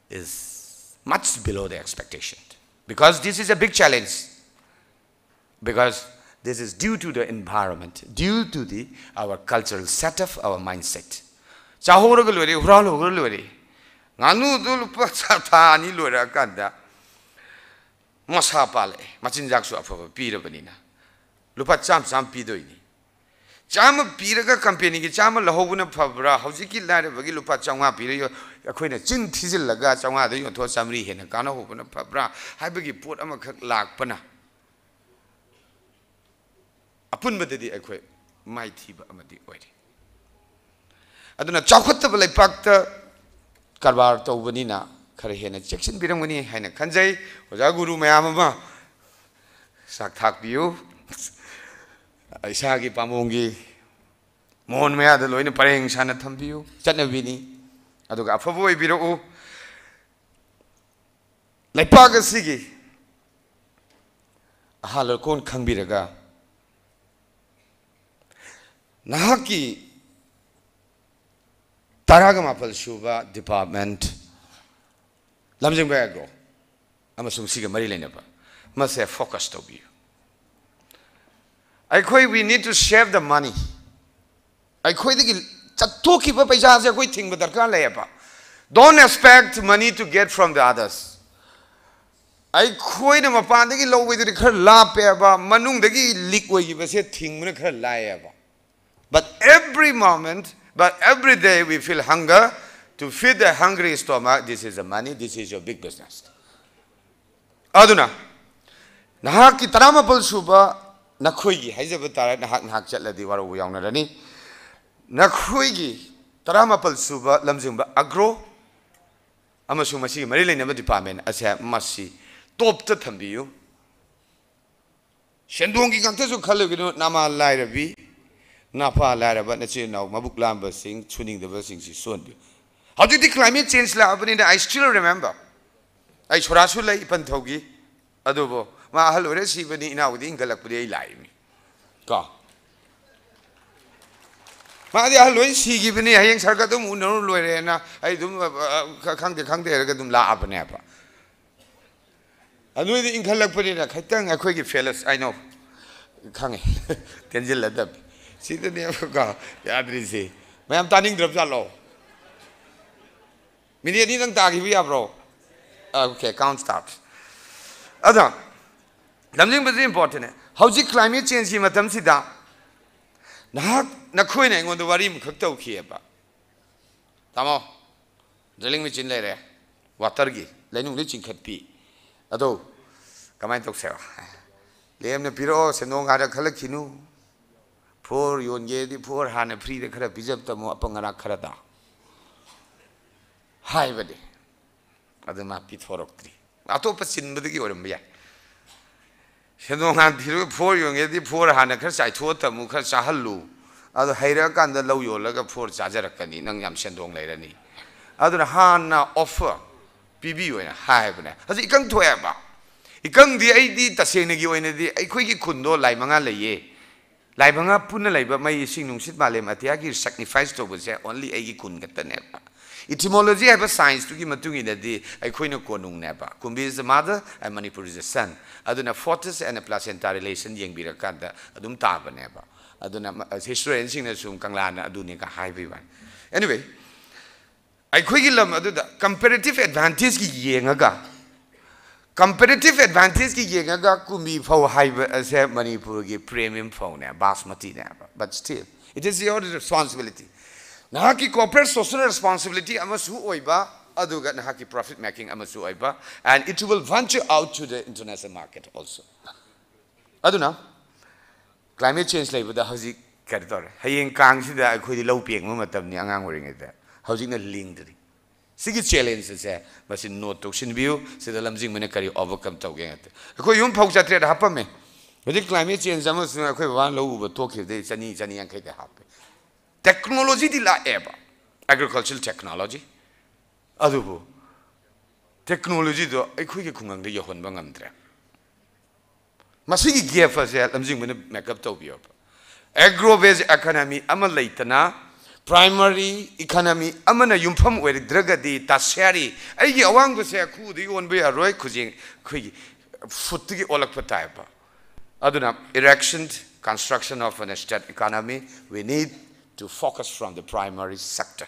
is much below the expectation. Because this is a big challenge. Because this is due to the environment, due to the, our cultural setup, our mindset. ꯆꯥꯍꯧꯔꯒ ꯂꯣꯏꯔꯦ, ꯍꯨꯔꯥꯜꯍꯧꯔꯒ ꯂꯣꯏꯔꯦ꯫ ꯉꯥꯅꯨꯗꯨ ꯂꯨꯄꯥ ꯆꯥ-, ꯊꯥ ꯑꯅꯤ ꯂꯣꯏꯔꯛꯑꯀꯥꯟꯗ ꯃꯁꯥ ꯄꯥꯜꯂꯛꯑꯦ, ꯃꯆꯤꯟꯖꯥꯛꯁꯨ ꯑꯐꯕ ꯄꯤꯔꯕꯅꯤꯅ꯫ ꯂꯨꯄꯥ ꯆꯥꯝꯃ ꯆꯥꯝꯃ ꯄꯤꯗꯣꯏꯅꯤ꯫ ꯆꯥꯝꯃ ꯄꯤꯔꯒ companyꯒꯤ ꯆꯥꯝꯃ ꯂꯧꯍꯧꯕꯅ ꯐꯕ꯭ꯔꯥ? ꯍꯧꯖꯤꯛꯀꯤ ꯂꯥꯏꯔꯕꯒꯤ ꯂꯨꯄꯥ ꯆꯥꯝꯃꯉꯥ ꯄꯤꯔ ꯌꯣ-, ꯑꯩꯈꯣꯏꯅ ꯆꯤꯟ ꯊꯤꯖꯤꯜꯂꯒ ꯆꯥꯝꯃꯉꯥꯗ ꯌꯣꯟꯊꯣꯛꯑ ꯆꯥꯝꯃꯔꯤ ꯍꯦꯟꯅ ꯀꯥꯟꯅꯍꯧꯕꯅ ꯐꯕ꯭ꯔꯥ ꯍꯥꯏꯕꯒꯤ ꯄꯣꯠ ꯑꯃꯈꯛ ꯂꯥꯛꯄꯅ ꯑꯄꯨꯟꯕꯗꯗꯤ ꯑꯩꯈꯣꯏ ꯃꯥꯏꯊꯤꯕ ꯑꯃꯗꯤ ꯑꯣꯏꯔꯤ꯫ ꯑꯗꯨꯅ ꯆꯥꯎꯈꯠꯇꯕ ꯂꯩꯄꯥꯛꯇ ꯀꯔꯕꯥꯔ ꯇꯧꯕꯅꯤꯅ ꯈꯔ ꯍꯦꯟꯅ ꯆꯦꯛꯁꯤꯟꯕꯤꯔꯝꯒꯅꯤ ꯍꯥꯏꯅ ꯈꯟꯖꯩ꯫ ꯑꯣꯖꯥ ꯒꯨꯔꯨ ꯃꯌꯥꯝ ꯑꯃ ꯆꯥꯛ ꯊꯥꯛꯄꯤꯌꯨ꯫ ꯏꯁꯥꯒꯤ ꯄꯥꯝꯕꯣꯝꯒꯤ ꯃꯣꯟ ꯃꯌꯥꯗ ꯂꯣꯏꯅ ꯄꯔꯦꯡ ꯁꯥꯅ ꯊꯝꯕꯤꯌꯨ꯫ ꯆꯠꯅꯕꯤꯅꯤ꯫ ꯑꯗꯨꯒ ꯑꯐꯕ ꯑꯣꯏꯕꯤꯔꯛꯎ꯫ ꯂꯩꯄꯥꯛ ꯑꯁꯤꯒꯤ ꯑꯍꯥ ꯂꯀꯣꯟ ꯈꯪꯕꯤꯔꯒ ꯅꯍꯥꯛꯀꯤ ꯇꯔꯥꯒ ꯃꯥꯄꯜ ꯁꯨꯕ department, ꯂꯝꯖꯤꯡꯕ ꯑꯦꯒ꯭ꯔꯣ ꯑꯃꯁꯨꯡ ꯁꯤꯒ ꯃꯔꯤ ꯂꯩꯅꯕ, ꯃꯁꯦ focus ꯇꯧꯕꯤꯌꯨ꯫ ꯑꯩꯈꯣꯏ, we need to save the money꯫ ꯑꯩꯈꯣꯏꯗꯒꯤ ꯆꯠꯊꯣꯛꯈꯤꯕ ꯄꯩꯁꯥꯁꯦ ꯑꯩꯈꯣꯏ ꯊꯤꯡꯕ ꯗꯔꯀꯥꯔ ꯂꯩꯌꯦꯕ꯫ Don't expect money to get from the others꯫ ꯑꯩꯈꯣꯏꯅ ꯃꯄꯥꯟꯗꯒꯤ ꯂꯧꯕꯗꯨꯗꯤ ꯈꯔ ꯂꯥꯞꯄꯦꯕ, ꯃꯅꯨꯡꯗꯒꯤ ꯂꯤꯛ ꯑꯣꯏꯈꯤꯕꯁꯦ ꯊꯤꯡꯕꯅ ꯈꯔ ꯂꯥꯏꯌꯦꯕ꯫ But every moment, but every day we feel hunger. To feed the hungry stomach, this is the money, this is your big business. ꯑꯗꯨꯅ ꯅꯍꯥꯛꯀꯤ ꯇꯔꯥꯃꯥꯄꯜ ꯁꯨꯕ, ꯅꯈꯣꯏꯒꯤ ꯍꯥꯏꯖꯕ ꯇꯥꯔꯦ, ꯅꯍꯥꯛ ꯅꯍꯥꯛ ꯆꯠꯂꯗꯤ ꯋꯥꯔꯧꯕ ꯌꯥꯎꯅꯔꯅꯤ꯫ ꯅꯈꯣꯏꯒꯤ ꯇꯔꯥꯃꯥꯄꯜ ꯁꯨꯕ ꯂꯝꯖꯤꯡꯕ ꯑꯒ꯭ꯔꯣ ꯑꯃꯁꯨꯡ ꯃꯁꯤꯒꯤ ꯃꯔꯤ ꯂꯩꯅꯕ department ꯑꯁꯦ ꯃꯁꯤ ꯇꯣꯞꯇ ꯊꯝꯕꯤꯌꯨ꯫ ꯁꯦꯟꯗꯣꯡꯒꯤ ꯉꯥꯛꯇꯁꯨ ꯈꯜꯂꯨꯒꯅꯨ, ꯅꯃꯥ ꯂꯥꯏꯔꯕꯤ, ꯅꯄꯥ ꯂꯥꯏꯔꯕ, ꯅꯆꯤꯟ ꯏꯅꯥꯎ ꯃꯕꯨꯛ ꯂꯥꯝꯕꯁꯤꯡ, ꯁꯨꯅꯤꯡꯗꯕꯁꯤꯡꯁꯤ ꯁꯨꯍꯟꯕꯤꯌꯨ꯫ ꯍꯧꯖꯤꯛꯇꯤ climate change ꯂꯥꯛꯑꯕꯅꯤꯅ, I still remember, ꯑꯩ ꯁꯣꯔꯥꯁꯨ ꯂꯩ ꯏꯄꯟ ꯊꯧꯒꯤ, ꯑꯗꯨꯕꯨ ꯃꯥ ꯑꯍꯜ ꯑꯣꯏꯔ ꯁꯤꯕꯅꯤ, ꯏꯅꯥꯎꯗꯤ ꯏꯟꯈꯠꯂꯛꯄꯗꯤ ꯑꯩ ꯂꯥꯛꯏꯃꯤ꯫ ꯀꯣ? ꯃꯥꯗꯤ ꯑꯍꯜ ꯂꯣꯏ ꯁꯤꯈꯤꯕꯅꯤ, ꯍꯌꯦꯡ ꯁꯔꯒ ꯑꯗꯨꯝ ꯎꯅꯔꯨ ꯂꯣꯏꯔꯦꯅ ꯑꯩ ꯑꯗꯨꯝ, ꯑ, ꯑ, ꯈ-, ꯈꯪꯗꯦ ꯈꯪꯗꯦ ꯍꯥꯏꯔꯒ ꯑꯗꯨꯝ ꯂꯥꯛꯑꯕꯅꯦꯕ꯫ ꯑ, ꯅꯣꯏꯗꯤ ꯏꯟꯈꯠꯂꯛꯄꯅꯤꯅ ꯈꯤꯇꯪ ꯑꯩꯈꯣꯏꯒꯤ fellows, I know, ꯈꯪꯉꯦ, ꯇꯦꯟꯁꯤꯜꯂꯗꯕꯅꯤ꯫ ꯁꯤꯗꯅꯦꯕꯀꯣ ꯌꯥꯗ꯭ꯔꯤꯁꯤ꯫ ꯃꯌꯥꯝ ꯇꯥꯅꯤꯡꯗ꯭ꯔꯕ ꯖꯥꯠꯂꯣ? ꯃꯤꯅꯤꯠ ꯑꯅꯤꯗꯪ ꯇꯥꯈꯤꯕ ꯌꯥꯕ꯭ꯔꯣ? ꯑ, okay, count start. ꯑꯗꯣ, ꯂꯝꯖꯤꯡꯕꯁꯤ important ꯅꯦ꯫ ꯍꯧꯖꯤꯛ climate change ꯀꯤ ꯃꯇꯝꯁꯤꯗ ꯅꯍꯥꯛ, ꯅꯈꯣꯏꯅ ꯑꯩꯉꯣꯟꯗ ꯋꯥꯔꯤ ꯑꯃꯈꯛ ꯇꯧꯈꯤꯑꯕ꯫ ꯇꯥꯃꯣ, drilling machine ꯂꯩꯔꯦ, water ꯒꯤ, ꯂꯩꯅꯨꯡꯗꯩ ꯆꯤꯡꯈꯠꯄꯤ꯫ ꯑꯗꯣ ꯀꯃꯥꯏꯅ ꯇꯧꯁꯦꯕ? ꯂꯦꯝꯅ ꯄꯤꯔꯛꯑꯣ, ꯁꯦꯟꯗꯣꯡ ꯍꯥꯟꯅ ꯈꯜꯂꯛꯈꯤꯅꯨ꯫ ꯐꯣꯔ ꯌꯣꯟꯒꯦꯗꯤ ꯐꯣꯔ ꯍꯥꯟꯅ ꯐ꯭ꯔꯤꯗ ꯈꯔ ꯄꯤꯖꯕ ꯇꯝꯃꯣ, ꯑꯄꯪ ꯑꯔꯥꯛ ꯈꯔꯗ ꯍꯥꯏꯕꯅꯤ꯫ ꯑꯗꯨ ꯃꯥ ꯄꯤꯊꯣꯔꯛꯇ꯭ꯔꯤ꯫ ꯑꯇꯣꯞꯄ ꯆꯤꯟꯕꯗꯒꯤ ꯑꯣꯏꯔꯝꯕ ꯌꯥꯏ꯫ ꯁꯦꯟꯗꯣꯡ ꯍꯥꯟꯅ ꯊꯤꯔꯒ ꯐꯣꯔ ꯌꯣꯟꯒꯦꯗꯤ ꯐꯣꯔ ꯍꯥꯟꯅ ꯈꯔ ꯆꯥꯏꯊꯣꯛꯑ ꯇꯝꯃꯨ, ꯈꯔ ꯆꯥꯍꯜꯂꯨ꯫ ꯑꯗꯣ ꯍꯩꯔꯛꯑꯀꯥꯟꯗ ꯂꯧ ꯌꯣꯜꯂꯒ ꯐꯣꯔ ꯆꯥꯖꯔꯛꯀꯅꯤ, ꯅꯪ ꯌꯥꯝ ꯁꯦꯟꯗꯣꯡ ꯂꯩꯔꯅꯤ꯫ ꯑꯗꯨꯅ ꯍꯥꯟꯅ ꯑꯣꯐꯔ ꯄꯤꯕꯤꯌꯨ ꯍꯥꯏꯅ ꯍꯥꯏꯕꯅꯦ꯫ ꯍꯧꯖꯤꯛ ꯏꯀꯪ ꯊꯣꯛꯑꯦꯕ꯫ ꯏꯀꯪꯗꯤ ꯑꯩꯗꯤ ꯇꯁꯦꯡꯅꯒꯤ ꯑꯣꯏꯅꯗꯤ ꯑꯩꯈꯣꯏꯒꯤ ꯈꯨꯟꯗꯣ ꯂꯥꯏ ꯃꯉꯥ ꯂꯩꯌꯦ꯫ ꯂꯥꯏ ꯃꯉꯥ ꯄꯨꯟꯅ ꯂꯩꯕ ꯃꯩ, ꯏꯁꯤꯡ, ꯅꯨꯡꯁꯤꯠ, ꯃꯥꯂꯦꯝ ꯑꯇꯤꯌꯥꯒꯤ ꯁꯦꯀ꯭ꯔꯤꯐꯥꯏꯁ ꯇꯧꯕꯁꯦ only ꯑꯩꯒꯤ ꯈꯨꯟ ꯈꯛꯇꯅꯦꯕ꯫ Etymology ꯍꯥꯏꯕ ꯁꯥꯏꯟꯁꯇꯨꯒꯤ ꯃꯇꯨꯡ ꯏꯟꯅꯗꯤ ꯑꯩꯈꯣꯏꯅ ꯀꯣꯅꯨꯡꯅꯦꯕ꯫ ꯀꯨꯝꯕꯤ is the mother and Manipur is the son꯫ ꯑꯗꯨꯅ fortress and placenta relation ꯌꯦꯡꯕꯤꯔꯀꯥꯟꯗ ꯑꯗꯨꯝ ꯇꯥꯕꯅꯦꯕ꯫ ꯑꯗꯨꯅ ꯃ-, ꯍꯤꯁꯇꯣꯔꯤꯌꯟꯁꯤꯡꯅꯁꯨ ꯀꯪꯂꯥꯅ ꯑꯗꯨꯅꯦꯒ ꯍꯥꯏꯕꯒꯤ ꯋꯥꯅꯤ꯫ Anyway, ꯑꯩꯈꯣꯏꯒꯤ ꯂꯝ ꯑꯗꯨꯗ ꯀꯝꯄꯦꯔꯦꯇꯤꯞ ꯑꯦꯗꯚꯥꯟꯇꯦꯖꯀꯤ ꯌꯦꯡꯉꯒ, ꯀꯝꯄꯦꯔꯦꯇꯤꯞ ꯑꯦꯗꯚꯥꯟꯇꯦꯖꯀꯤ ꯌꯦꯡꯉꯒ ꯀꯨꯝꯕꯤ ꯐꯧ ꯍꯥꯏꯕ ꯑꯁꯦ ꯃꯅꯤꯄꯨꯔꯒꯤ premium ꯐꯧꯅꯦ, ꯕꯥꯁꯃꯇꯤꯅꯦꯕ꯫ But still, it is your responsibility. ꯅꯍꯥꯛꯀꯤ corporate social responsibility ꯑꯃꯁꯨ ꯑꯣꯏꯕ, ꯑꯗꯨꯒ ꯅꯍꯥꯛꯀꯤ profit making ꯑꯃꯁꯨ ꯑꯣꯏꯕ, and it will venture out to the international market also. ꯑꯗꯨꯅ climate change ꯂꯩꯕꯗ ꯍꯧꯖꯤꯛ ꯀꯔꯤ ꯇꯧꯔꯦ? ꯍꯌꯦꯡ ꯀꯥꯡꯁꯤꯗ ꯑꯩꯈꯣꯏꯗꯤ ꯂꯧ ꯄꯦꯡꯕ ꯃꯇꯝꯅꯤ ꯑꯉꯥꯡ ꯑꯣꯏꯔꯤꯉꯩꯗ, ꯍꯧꯖꯤꯛꯅ ꯂꯤꯡꯗ꯭ꯔꯤ꯫ ꯁꯤꯒꯤ ꯆꯦꯂꯦꯟꯖ ꯑꯁꯦ ꯃꯁꯤ ꯅꯣꯠ ꯇꯧꯁꯤꯟꯕꯤꯌꯨ꯫ ꯁꯤꯗ ꯂꯝꯖꯤꯡꯕꯅ ꯀꯔꯤ ꯑꯣꯚꯔꯀꯝ ꯇꯧꯒꯦ ꯉꯥꯛꯇ꯫ ꯑꯩꯈꯣꯏ ꯌꯨꯝ ꯐꯧ ꯆꯥꯇ꯭ꯔꯦꯠ ꯍꯥꯞꯄꯝꯃꯦ꯫ ꯍꯧꯖꯤꯛ climate change ꯑꯃꯁꯨꯡ ꯑꯩꯈꯣꯏ ꯕꯕꯥꯅ ꯂꯧ ꯎꯕ ꯇꯣꯛꯈꯤꯕꯗꯒꯤ ꯆꯅꯤ, ꯆꯅꯤ ꯌꯥꯡꯈꯩꯗ ꯍꯥꯞꯄꯦ꯫ ꯇꯦꯛꯅꯣꯂꯣꯖꯤꯗꯤ ꯂꯥꯛꯑꯦꯕ, agricultural technology, ꯑꯗꯨꯕꯨ ꯇꯦꯛꯅꯣꯂꯣꯖꯤꯗꯣ ꯑꯩꯈꯣꯏꯒꯤ ꯈꯨꯡꯒꯪꯗ ꯌꯧꯍꯟꯕ ꯉꯝꯗ꯭ꯔꯦ꯫ ꯃꯁꯤꯒꯤ ꯒꯦꯞ ꯑꯁꯦ ꯂꯝꯖꯤꯡꯕꯅ ꯃꯦꯀꯞ ꯇꯧꯕꯤꯌꯣꯕ꯫ Agro based economy ꯑꯃ ꯂꯩꯇꯅ, primary economy ꯑꯃꯅ ꯌꯨꯝꯐꯝ ꯑꯣꯏꯔꯛꯇ꯭ꯔꯒꯗꯤ, tertiary, ꯑꯩꯒꯤ ꯑꯋꯥꯡꯕꯁꯦ ꯈꯨꯗꯒꯤ ꯑꯣꯟꯕ ꯌꯥꯔꯣꯏ, ꯈꯨꯖꯦꯡ, ꯑꯩꯈꯣꯏꯒꯤ ꯐꯨꯠꯇꯒꯤ ꯑꯣꯜꯂꯛꯄ ꯇꯥꯏꯞꯇ꯫ ꯑꯗꯨꯅ erection, construction of an state economy, we need to focus from the primary sector.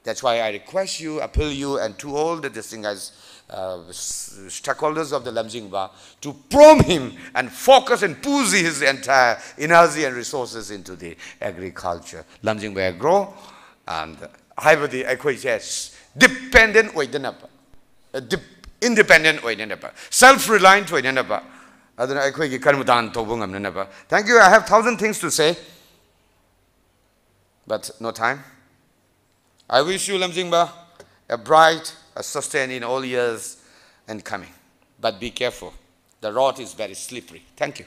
That's why I request you, appeal you, and to all the distinguished uh, s- stakeholders of the Lamjingba to prompt him and focus and push his entire energy and resources into the agriculture. Lamjingba Agro, and ꯍꯥꯏꯕꯗꯤ ꯑꯩꯈꯣꯏꯁꯦ dependent ꯑꯣꯏꯗꯅꯕ, independent ꯑꯣꯏꯅꯅꯕ, self reliant ꯑꯣꯏꯅꯅꯕ, ꯑꯗꯨꯅ ꯑꯩꯈꯣꯏꯒꯤ ꯀꯔꯃꯗꯥꯟ ꯇꯧꯕ ꯉꯝꯅꯅꯕ. Thank you. I have thousand things to say, but no time. I wish you, Lamjingba, a bright, a sustain in all years and coming. But be careful. The road is very slippery. Thank you.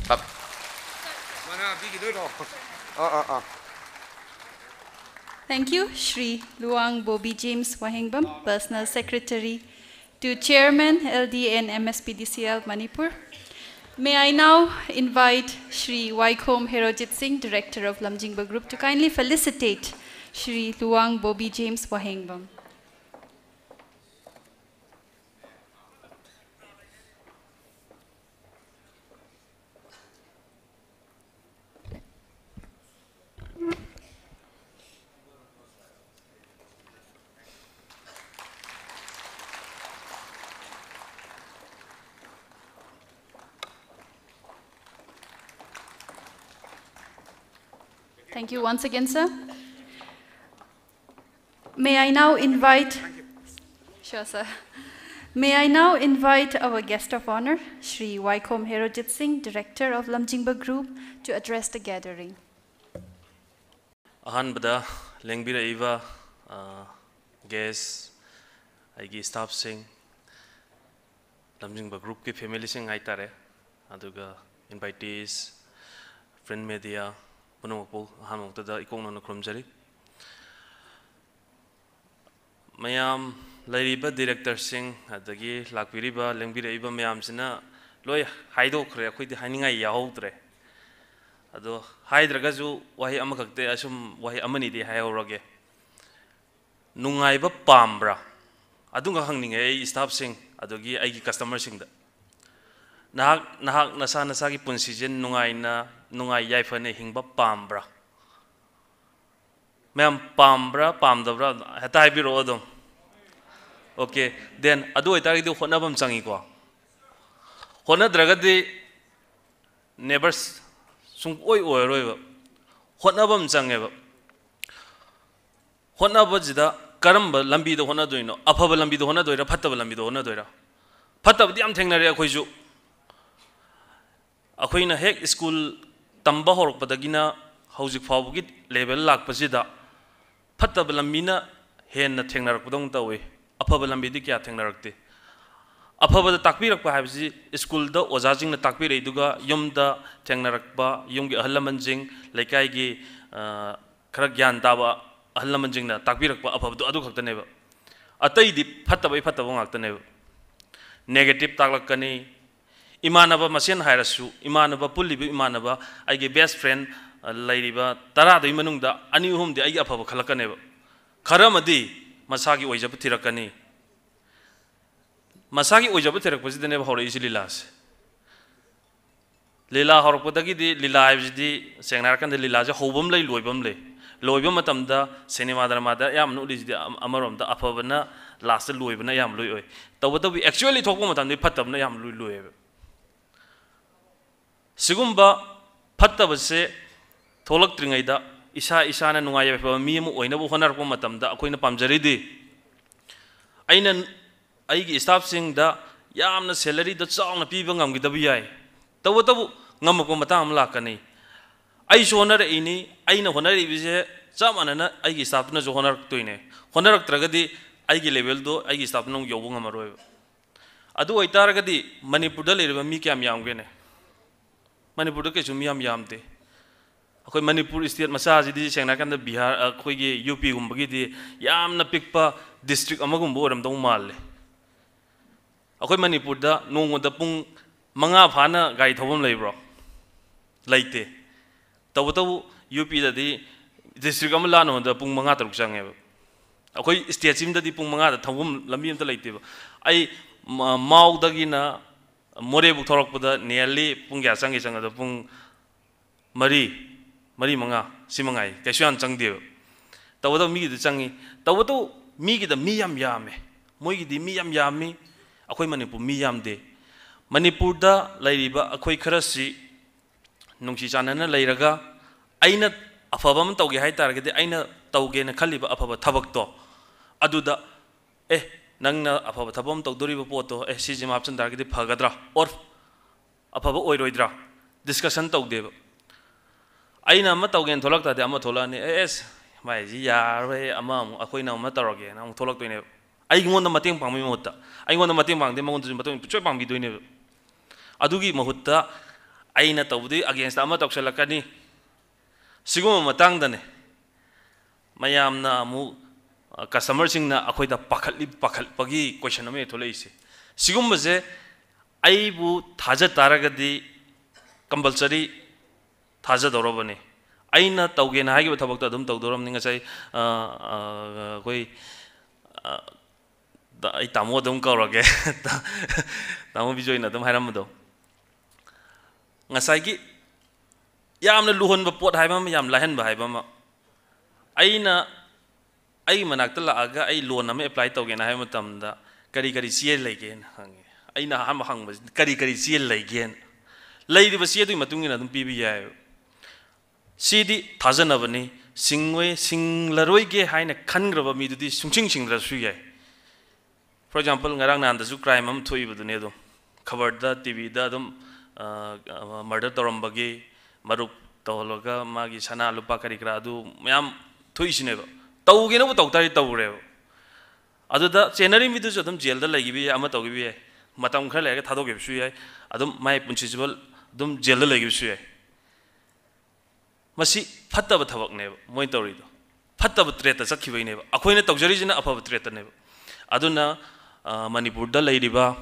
Bye. Thank you, Shri Luang Bobby James Wahengbam, Personal Secretary to Chairman, L D and M S P D C L Manipur. May I now invite Shri Waikhom Herojit Singh, Director of Lamjingba Group, to kindly felicitate Shri Luang Bobby James Wahengbam. Thank you once again, sir. May I now invite, sure, sir. May I now invite our guest of honor, Shri Waikhom Herojit Singh, Director of Lamjingba Group, to address the gathering. ꯑꯍꯥꯟꯕꯗ ꯂꯦꯡꯕꯤꯔꯛꯏꯕ gas, ꯑꯩꯒꯤ ꯁ꯭ꯇꯥꯐꯁꯤꯡ, ꯂꯝꯖꯤꯡꯕ ꯒ꯭ꯔꯨꯞꯀꯤ ꯐꯦꯃꯤꯂꯤꯁꯤꯡ ꯍꯥꯏꯇꯥꯔꯦ, ꯑꯗꯨꯒ ꯏꯟꯚꯥꯏꯇꯤꯁ, print media ꯄꯨꯝꯅꯃꯛꯄꯨ ꯑꯍꯥꯟꯕ ꯃꯛꯇꯗ ꯏꯀꯣꯛ ꯅꯧꯅ ꯈꯨꯔꯨꯝꯖꯔꯤ꯫ ꯃꯌꯥꯝ, ꯂꯩꯔꯤꯕ ꯗꯤꯔꯦꯛꯇꯔꯁꯤꯡ ꯑꯗꯒꯤ ꯂꯥꯛꯄꯤꯔꯤꯕ ꯂꯦꯡꯕꯤꯔꯛꯏꯕ ꯃꯌꯥꯝꯁꯤꯅ ꯂꯣꯏ ꯍꯥꯏꯗꯣꯛꯈ꯭ꯔꯦ, ꯑꯩꯈꯣꯏꯗꯤ ꯍꯥꯏꯅꯤꯡꯉꯥꯏ ꯌꯥꯎꯍꯧꯗ꯭ꯔꯦ꯫ ꯑꯗꯣ ꯍꯥꯏꯗ꯭ꯔꯒꯁꯨ ꯋꯥꯍꯩ ꯑꯃꯈꯛꯇ, ꯑꯁꯨꯝ ꯋꯥꯍꯩ ꯑꯃꯅꯤꯗꯤ ꯍꯥꯏꯍꯧꯔꯒꯦ꯫ ꯅꯨꯡꯉꯥꯏꯕ ꯄꯥꯝꯕ꯭ꯔꯥ? ꯑꯗꯨꯒ ꯍꯪꯅꯤꯡꯉꯦ ꯑꯩ ꯁ꯭ꯇꯥꯐꯁꯤꯡ ꯑꯗꯒꯤ ꯑꯩꯒꯤ ꯀꯁꯇꯃꯔꯁꯤꯡꯗ꯫ ꯅꯍꯥꯛ ꯅꯍꯥꯛ ꯅꯁꯥ ꯅꯁꯥꯒꯤ ꯄꯨꯟꯁꯤꯁꯦ ꯅꯨꯡꯉꯥꯏꯅ, ꯅꯨꯡꯉꯥꯏ ꯌꯥꯏꯐꯅ ꯍꯤꯡꯕ ꯄꯥꯝꯕ꯭ꯔꯥ? ꯃꯌꯥꯝ ꯄꯥꯝꯕ꯭ꯔꯥ ꯄꯥꯝꯗꯕ꯭ꯔꯥ ꯍꯦꯛꯇ ꯍꯥꯏꯕꯤꯔꯛꯑꯣ ꯑꯗꯨꯝ꯫ ꯑꯣꯀꯦ, ꯗꯦꯟ ꯑꯗꯨ ꯑꯣꯏꯇꯥꯔꯒꯗꯤ ꯍꯣꯠꯅꯕ ꯑꯃ ꯆꯪꯉꯤꯀꯣ꯫ ꯍꯣꯠꯅꯗ꯭ꯔꯒꯗꯤ ꯅꯦꯕꯔ ꯁꯨꯡꯑꯣꯏ ꯑꯣꯏꯔꯔꯣꯏꯕ꯫ ꯍꯣꯠꯅꯕ ꯑꯃ ꯆꯪꯉꯦꯕ꯫ ꯍꯣꯠꯅꯕꯁꯤꯗ ꯀꯔꯝꯕ ꯂꯝꯕꯤꯗ ꯍꯣꯠꯅꯗꯣꯏꯅꯣ? ꯑꯐꯕ ꯂꯝꯕꯤꯗ ꯍꯣꯠꯅꯗꯣꯏꯔꯥ, ꯐꯠꯇꯕ ꯂꯝꯕꯤꯗ ꯍꯣꯠꯅꯗꯣꯏꯔꯥ? ꯐꯠꯇꯕꯗꯤ ꯌꯥꯝ ꯊꯦꯡꯅꯔꯦ ꯑꯩꯈꯣꯏꯁꯨ꯫ ꯑꯩꯈꯣꯏꯅ ꯍꯦꯛ ꯁ꯭ꯀꯨꯜ ꯇꯝꯕ ꯍꯧꯔꯛꯄꯗꯒꯤꯅ ꯍꯧꯖꯤꯛ ꯐꯥꯎꯕꯒꯤ ꯂꯦꯚꯦꯜ ꯂꯥꯛꯄꯁꯤꯗ ꯐꯠꯇꯕ ꯂꯝꯕꯤꯅ ꯍꯦꯟꯅ ꯊꯦꯡꯅꯔꯛꯄꯗꯧꯅ ꯇꯧꯏ, ꯑꯐꯕ ꯂꯝꯕꯤꯗꯤ ꯀꯌꯥ ꯊꯦꯡꯅꯔꯛꯇꯦ꯫ ꯑꯐꯕꯗ ꯇꯥꯛꯄꯤꯔꯛꯄ ꯍꯥꯏꯕꯁꯤ ꯁ꯭ꯀꯨꯜꯗ ꯑꯣꯖꯥꯁꯤꯡꯅ ꯇꯥꯛꯄꯤꯔꯛꯏꯗꯨꯒ ꯌꯨꯝꯗ ꯊꯦꯡꯅꯔꯛꯄ ꯌꯨꯝꯒꯤ ꯑꯍꯜ ꯂꯃꯟꯁꯤꯡ, ꯂꯩꯀꯥꯏꯒꯤ, ꯑ, ꯈꯔ ꯒ꯭ꯌꯥꯟ ꯇꯥꯕ ꯑꯍꯜ ꯂꯃꯟꯁꯤꯡꯅ ꯇꯥꯛꯄꯤꯔꯛꯄ ꯑꯐꯕꯗꯣ ꯑꯗꯨ ꯈꯛꯇꯅꯦꯕ꯫ ꯑꯇꯩꯗꯤ ꯐꯠꯇꯕꯩ ꯐꯠꯇꯕ ꯉꯥꯛꯇꯅꯦꯕ꯫ ꯅꯦꯒꯦꯇꯤꯞ ꯇꯥꯛꯂꯛꯀꯅꯤ꯫ ꯏꯃꯥꯟꯅꯕ ꯃꯁꯦꯟ ꯍꯥꯏꯔꯁꯨ, ꯏꯃꯥꯟꯅꯕ, ꯄꯨꯜꯂꯤꯕ ꯏꯃꯥꯟꯅꯕ, ꯑꯩꯒꯤ ꯕꯦꯁ ꯐ꯭ꯔꯦꯟ, ꯑ, ꯂꯩꯔꯤꯕ ꯇꯔꯥꯗꯨꯒꯤ ꯃꯅꯨꯡꯗ ꯑꯅꯤ ꯑꯍꯨꯝꯗꯤ ꯑꯩꯒꯤ ꯑꯐꯕ ꯈꯜꯂꯛꯀꯅꯦꯕ꯫ ꯈꯔ ꯑꯃꯗꯤ ꯃꯁꯥꯒꯤ ꯑꯣꯏꯖꯕ ꯊꯤꯔꯛꯀꯅꯤ꯫ ꯃꯁꯥꯒꯤ ꯑꯣꯏꯖꯕ ꯊꯤꯔꯛꯄꯁꯤꯗꯅꯦꯕ ꯍꯧꯔꯛꯏꯁꯤ ꯂꯤꯂꯥꯁꯦ꯫ ꯂꯤꯂꯥ ꯍꯧꯔꯛꯄꯗꯒꯤꯗꯤ, ꯂꯤꯂꯥ ꯍꯥꯏꯕꯁꯤꯗꯤ ꯁꯦꯡꯅ ꯍꯥꯏꯔꯀꯥꯟꯗ ꯂꯤꯂꯥꯁꯦ ꯍꯧꯕ ꯑꯃ ꯂꯩ, ꯂꯣꯏꯕ ꯑꯃ ꯂꯩ꯫ ꯂꯣꯏꯕ ꯃꯇꯝꯗ ꯁꯤꯅꯦꯃꯥ ꯗ꯭ꯔꯃꯥꯗ ꯑꯌꯥꯝꯕꯅ ꯎꯠꯂꯤꯁꯤꯗꯤ ꯑꯃ-, ꯑꯃꯔꯣꯝꯗ ꯑꯐꯕꯅ ꯂꯥꯁꯇ ꯂꯣꯏꯕꯅ ꯑꯌꯥꯝꯕ ꯂꯣꯏ ꯑꯣꯏ꯫ ꯇꯧꯕꯇꯕꯨ ꯑꯦꯛꯆꯨꯋꯦꯜꯂꯤ ꯊꯣꯛꯄ ꯃꯇꯝꯗꯗꯤ ꯐꯠꯇꯕꯅ ꯑꯌꯥꯝꯕ ꯂꯣꯏ ꯂꯣꯏꯌꯦꯕ꯫ ꯁꯤꯒꯨꯝꯕ ꯐꯠꯇꯕꯁꯦ ꯊꯣꯛꯂꯛꯇ꯭ꯔꯤꯉꯩꯗ ꯏꯁꯥ ꯏꯁꯥꯅ ꯅꯨꯡꯉꯥꯏ ꯌꯥꯏꯐꯕ ꯃꯤ ꯑꯃ ꯑꯣꯏꯅꯕ ꯍꯣꯠꯅꯔꯛꯄ ꯃꯇꯝꯗ ꯑꯩꯈꯣꯏꯅ ꯄꯥꯝꯖꯔꯤꯗꯤ, ꯑꯩꯅ, ꯑꯩꯒꯤ ꯁ꯭ꯇꯥꯐꯁꯤꯡꯗ ꯌꯥꯝꯅ ꯁꯦꯂꯔꯤꯗ ꯆꯥꯎꯅ ꯄꯤꯕ ꯉꯝꯈꯤꯗꯕ ꯌꯥꯏ꯫ ꯇꯧꯕꯇꯕꯨ ꯉꯝꯃꯛꯄ ꯃꯇꯥꯡ ꯑꯃ ꯂꯥꯛꯀꯅꯤ꯫ ꯑꯩꯁꯨ ꯍꯣꯠꯅꯔꯛꯏꯅꯤ, ꯑꯩꯅ ꯍꯣꯠꯅꯔꯛꯏꯕꯁꯦ ꯆꯞ ꯃꯥꯟꯅꯅ ꯑꯩꯒꯤ ꯁ꯭ꯇꯥꯐꯇꯨꯅꯁꯨ ꯍꯣꯠꯅꯔꯛꯇꯣꯏꯅꯦ꯫ ꯍꯣꯠꯅꯔꯛꯇ꯭ꯔꯒꯗꯤ ꯑꯩꯒꯤ ꯂꯦꯚꯦꯜꯗꯣ ꯑꯩꯒꯤ ꯁ꯭ꯇꯥꯐꯇꯨꯅ ꯑꯃꯨꯛ ꯌꯧꯕ ꯉꯝꯃꯔꯣꯏꯕ꯫ ꯑꯗꯨ ꯑꯣꯏꯇꯥꯔꯒꯗꯤ ꯃꯅꯤꯄꯨꯔꯗ ꯂꯩꯔꯤꯕ ꯃꯤ ꯀꯌꯥꯝ ꯌꯥꯝꯒꯦꯅꯦ? ꯃꯅꯤꯄꯨꯔꯗ ꯀꯩꯁꯨ ꯃꯤ ꯌꯥꯝ ꯌꯥꯝꯗꯦ꯫ ꯑꯩꯈꯣꯏ ꯃꯅꯤꯄꯨꯔ ꯁ꯭ꯇꯦꯠ ꯃꯆꯥꯁꯤꯗꯤ ꯁꯦꯡꯅ ꯍꯥꯏꯔꯀꯥꯟꯗ ꯕꯤꯍꯥꯔ, ꯑꯩꯈꯣꯏꯒꯤ ꯌꯨ ꯄꯤꯒꯨꯝꯕꯒꯤꯗꯤ ꯌꯥꯝꯅ ꯄꯤꯛꯄ ꯗꯤꯁꯇ꯭ꯔꯤꯛ ꯑꯃꯒꯨꯝꯕ ꯑꯣꯏꯔꯝꯗꯧ ꯃꯥꯜꯂꯦ꯫ ꯑꯩꯈꯣꯏ ꯃꯅꯤꯄꯨꯔꯗ ꯅꯣꯡꯃꯗ ꯄꯨꯡ ꯃꯉꯥ ꯐꯥꯅ ꯒꯥꯔꯤ ꯊꯧꯐꯝ ꯂꯩꯕ꯭ꯔꯣ? ꯂꯩꯇꯦ꯫ ꯇꯧꯕꯇꯕꯨ ꯌꯨ ꯄꯤꯗꯗꯤ ꯗꯤꯁꯇ꯭ꯔꯤꯛ ꯑꯃ ꯂꯥꯟꯅꯕꯗ ꯄꯨꯡ ꯃꯉꯥ ꯇꯔꯨꯛ ꯆꯪꯉꯦꯕ꯫ ꯑꯩꯈꯣꯏ ꯁ꯭ꯇꯦꯠꯁꯤꯃꯗꯗꯤ ꯄꯨꯡ ꯃꯉꯥꯗ ꯊꯧꯐꯝ ꯂꯝꯕꯤ ꯑꯝꯇ ꯂꯩꯇꯦꯕ꯫ ꯑꯩ ꯃ-, ꯃꯥꯎꯗꯒꯤꯅ ꯃꯣꯔꯦꯕꯨꯛ ꯊꯧꯔꯛꯄꯗ nearly ꯄꯨꯡ ꯀꯌꯥ ꯆꯪꯒꯦ? ꯆꯪꯕꯗ ꯄꯨꯡ ꯃꯔꯤ, ꯃꯔꯤ ꯃꯉꯥ, ꯁꯤ ꯃꯉꯥꯏ, ꯀꯩꯁꯨ ꯌꯥꯝ ꯆꯪꯗꯦꯕ꯫ ꯇꯧꯕꯇꯕꯨ ꯃꯤꯒꯤꯗꯤ ꯆꯪꯉꯤ꯫ ꯇꯧꯕꯇꯕꯨ ꯃꯤꯒꯤꯗ ꯃꯤ ꯌꯥꯝ ꯌꯥꯝꯃꯦ, ꯃꯣꯏꯒꯤꯗꯤ ꯃꯤ ꯌꯥꯝ ꯌꯥꯝꯃꯤ, ꯑꯩꯈꯣꯏ ꯃꯅꯤꯄꯨꯔ ꯃꯤ ꯌꯥꯝꯗꯦ꯫ ꯃꯅꯤꯄꯨꯔꯗ ꯂꯩꯔꯤꯕ ꯑꯩꯈꯣꯏ ꯈꯔꯁꯤ ꯅꯨꯡꯁꯤ ꯆꯥꯟꯅꯅ ꯂꯩꯔꯒ, ꯑꯩꯅ ꯑꯐꯕ ꯑꯃ ꯇꯧꯒꯦ ꯍꯥꯏ ꯇꯥꯔꯒꯗꯤ, ꯑꯩꯅ ꯇꯧꯒꯦꯅ ꯈꯜꯂꯤꯕ ꯑꯐꯕ ꯊꯕꯛꯇꯣ, ꯑꯗꯨꯗ, "ꯑꯦ, ꯅꯪꯅ ꯑꯐꯕ ꯊꯕꯛ ꯑꯃ ꯇꯧꯗꯣꯔꯤꯕ ꯄꯣꯠꯇꯣ, ꯑꯦ, ꯁꯤꯁꯤꯃ ꯍꯥꯞꯆꯤꯟ ꯇꯥꯔꯒꯗꯤ ꯐꯒꯗ꯭ꯔꯥ? ꯑꯣꯔ ꯑꯐꯕ ꯑꯣꯏꯔꯣꯏꯗ꯭ꯔꯥ?" ꯗꯤꯁꯀꯁꯟ ꯇꯧꯗꯦꯕ꯫ ꯑꯩꯅ ꯑꯃ ꯇꯧꯒꯦꯅ ꯊꯣꯛꯂꯛ ꯇꯥꯔꯗꯤ ꯑꯃ ꯊꯣꯛꯂꯛꯑꯅꯤ, "ꯑꯦ ꯑꯦꯁ, ꯃꯥꯏꯁꯤ ꯌꯥꯔꯔꯣꯏ, ꯑꯃ ꯑꯃꯨꯛ ꯑꯩꯈꯣꯏꯅ ꯑꯃ ꯇꯧꯔꯒꯦꯅ" ꯑꯃꯨꯛ ꯊꯣꯛꯂꯛꯇꯣꯏꯅꯦꯕ꯫ ꯑꯩꯉꯣꯟꯗ ꯃꯇꯦꯡ ꯄꯥꯡꯕꯒꯤ ꯃꯍꯨꯠꯇ, ꯑꯩꯉꯣꯟꯗ ꯃꯇꯦꯡ ꯄꯥꯡꯗꯦ, ꯃꯉꯣꯟꯗꯁꯨ ꯃꯇꯦꯡ ꯄꯥꯡꯕꯤꯗꯣꯏꯅꯦꯕ꯫ ꯑꯗꯨꯒꯤ ꯃꯍꯨꯠꯇ ꯑꯩꯅ ꯇꯧꯕꯗꯨꯒꯤ ꯑꯒꯦꯟꯁꯇ ꯑꯃ ꯇꯧꯁꯜꯂꯛꯀꯅꯤ꯫ ꯁꯤꯒꯨꯝꯕ ꯃꯇꯥꯡꯗꯅꯦ ꯃꯌꯥꯝꯅ ꯑꯃꯨꯛ, ꯑ, ꯀꯁꯇꯃꯔꯁꯤꯡꯅ ꯑꯩꯈꯣꯏꯗ ꯄꯥꯈꯠꯂꯤ, ꯄꯥꯈꯠꯄꯒꯤ ꯀꯣꯏꯁꯟ ꯑꯃ ꯊꯣꯛꯂꯛꯏꯁꯦ꯫ ꯁꯤꯒꯨꯝꯕꯁꯦ ꯑꯩꯕꯨ ꯊꯥꯖ ꯇꯥꯔꯒꯗꯤ ꯀꯝꯄꯜꯁꯔꯤ ꯊꯥꯖꯗꯧꯔꯕꯅꯤ꯫ ꯑꯩꯅ ꯇꯧꯒꯦꯅ ꯍꯥꯏꯈꯤꯕ ꯊꯕꯛꯇꯣ ꯑꯗꯨꯝ ꯇꯧꯗꯧꯔꯕꯅꯤ꯫ ꯉꯁꯥꯏ, ꯑ, ꯑ, ꯑꯩꯈꯣꯏ, ꯑ, ꯇ-, ꯑꯩ ꯇꯥꯃꯣ ꯑꯗꯨꯝ ꯀꯧꯔꯒꯦ꯫ ꯇꯥꯃꯣ ꯕꯤꯖꯣꯏꯅ ꯑꯗꯨꯝ ꯍꯥꯏꯔꯝꯕꯗꯣ, ꯉꯁꯥꯏꯒꯤ ꯌꯥꯝꯅ ꯂꯨꯍꯟꯕ ꯄꯣꯠ ꯍꯥꯏꯕ ꯑꯃ, ꯌꯥꯝ ꯂꯥꯏꯍꯟꯕ ꯍꯥꯏꯕ ꯑꯃ, ꯑꯩꯅ, ꯑꯩ ꯃꯅꯥꯛꯇ ꯂꯥꯛꯑꯒ ꯑꯩ ꯂꯣꯟ ꯑꯃ ꯑꯦꯄ꯭ꯂꯥꯏ ꯇꯧꯒꯦꯅ ꯍꯥꯏꯕ ꯃꯇꯝꯗ, "ꯀꯔꯤ ꯀꯔꯤ ꯆꯦ ꯂꯩꯒꯦꯅ?" ꯍꯪꯉꯦ꯫ ꯑꯩꯅ ꯑꯍꯥꯟꯕ ꯍꯪꯕꯁꯤ, "ꯀꯔꯤ ꯀꯔꯤ ꯆꯦ ꯂꯩꯒꯦꯅ?" ꯂꯩꯔꯤꯕ ꯆꯦꯗꯨꯒꯤ ꯃꯇꯨꯡ ꯏꯟꯅ ꯑꯗꯨꯝ ꯄꯤꯕ ꯌꯥꯏꯑꯕ꯫ ꯁꯤꯗꯤ ꯊꯥꯖꯅꯕꯅꯤ꯫ ꯁꯤꯡꯉꯣꯏ, ꯁꯤꯡꯂꯔꯣꯏꯒꯦ ꯍꯥꯏꯅ ꯈꯟꯈ꯭ꯔꯕ ꯃꯤꯗꯨꯗꯤ ꯁꯨꯡꯁꯤꯡ ꯁꯤꯡꯗ꯭ꯔꯁꯨ ꯌꯥꯏ꯫ For example, ꯉꯔꯥꯡ ꯅꯍꯥꯟꯗꯁꯨ ꯀ꯭ꯔꯥꯏꯝ ꯑꯃ ꯊꯣꯛꯏꯕꯗꯨꯅꯦ ꯑꯗꯨꯝ꯫ ꯈꯕꯔꯗ, ꯇꯤ ꯚꯤꯗ ꯑꯗꯨꯝ, ꯑ, ꯑ, ꯃꯔꯗꯔ ꯇꯧꯔꯝꯕꯒꯤ, ꯃꯔꯨꯞ ꯇꯧꯍꯜꯂꯒ ꯃꯥꯒꯤ ꯁꯅꯥ ꯂꯨꯄꯥ ꯀꯔꯤ ꯀꯔꯥ ꯑꯗꯨ ꯃꯌꯥꯝ ꯊꯣꯛꯏꯁꯤꯅꯦꯕ꯫ ꯇꯧꯒꯦꯅꯕꯨ ꯇꯧ ꯇꯥꯔꯗꯤ ꯇꯧꯔꯦꯕ꯫ ꯑꯗꯨꯗ ꯆꯦꯟꯅꯔꯤ ꯃꯤꯗꯨꯁꯨ ꯑꯗꯨꯝ ꯖꯦꯜꯗ ꯂꯩꯈꯤꯕ ꯌꯥꯏ, ꯑꯃ ꯇꯧꯈꯤꯕ ꯌꯥꯏ, ꯃꯇꯝ ꯈꯔ ꯂꯩꯔꯒ ꯊꯥꯗꯣꯛꯈꯤꯕꯁꯨ ꯌꯥꯏ, ꯑꯗꯨꯝ ꯃꯥꯏ ꯄꯨꯟꯁꯤ ꯆꯨꯞꯄ ꯑꯗꯨꯝ ꯖꯦꯜꯗ ꯂꯩꯈꯤꯕꯁꯨ ꯌꯥꯏ꯫ ꯃꯁꯤ ꯐꯠꯇꯕ ꯊꯕꯛꯅꯦꯕ ꯃꯣꯏꯅ ꯇꯧꯔꯤꯗꯣ꯫ ꯐꯠꯇꯕ ꯇ꯭ꯔꯦꯠꯇ ꯆꯠꯈꯤꯕꯩꯅꯦꯕ꯫ ꯑꯩꯈꯣꯏꯅ ꯇꯧꯖꯔꯤꯁꯤꯅ ꯑꯐꯕ ꯇ꯭ꯔꯦꯠꯇꯅꯦꯕ꯫ ꯑꯗꯨꯅ, ꯑ, ꯃꯅꯤꯄꯨꯔꯗ ꯂꯩꯔꯤꯕ,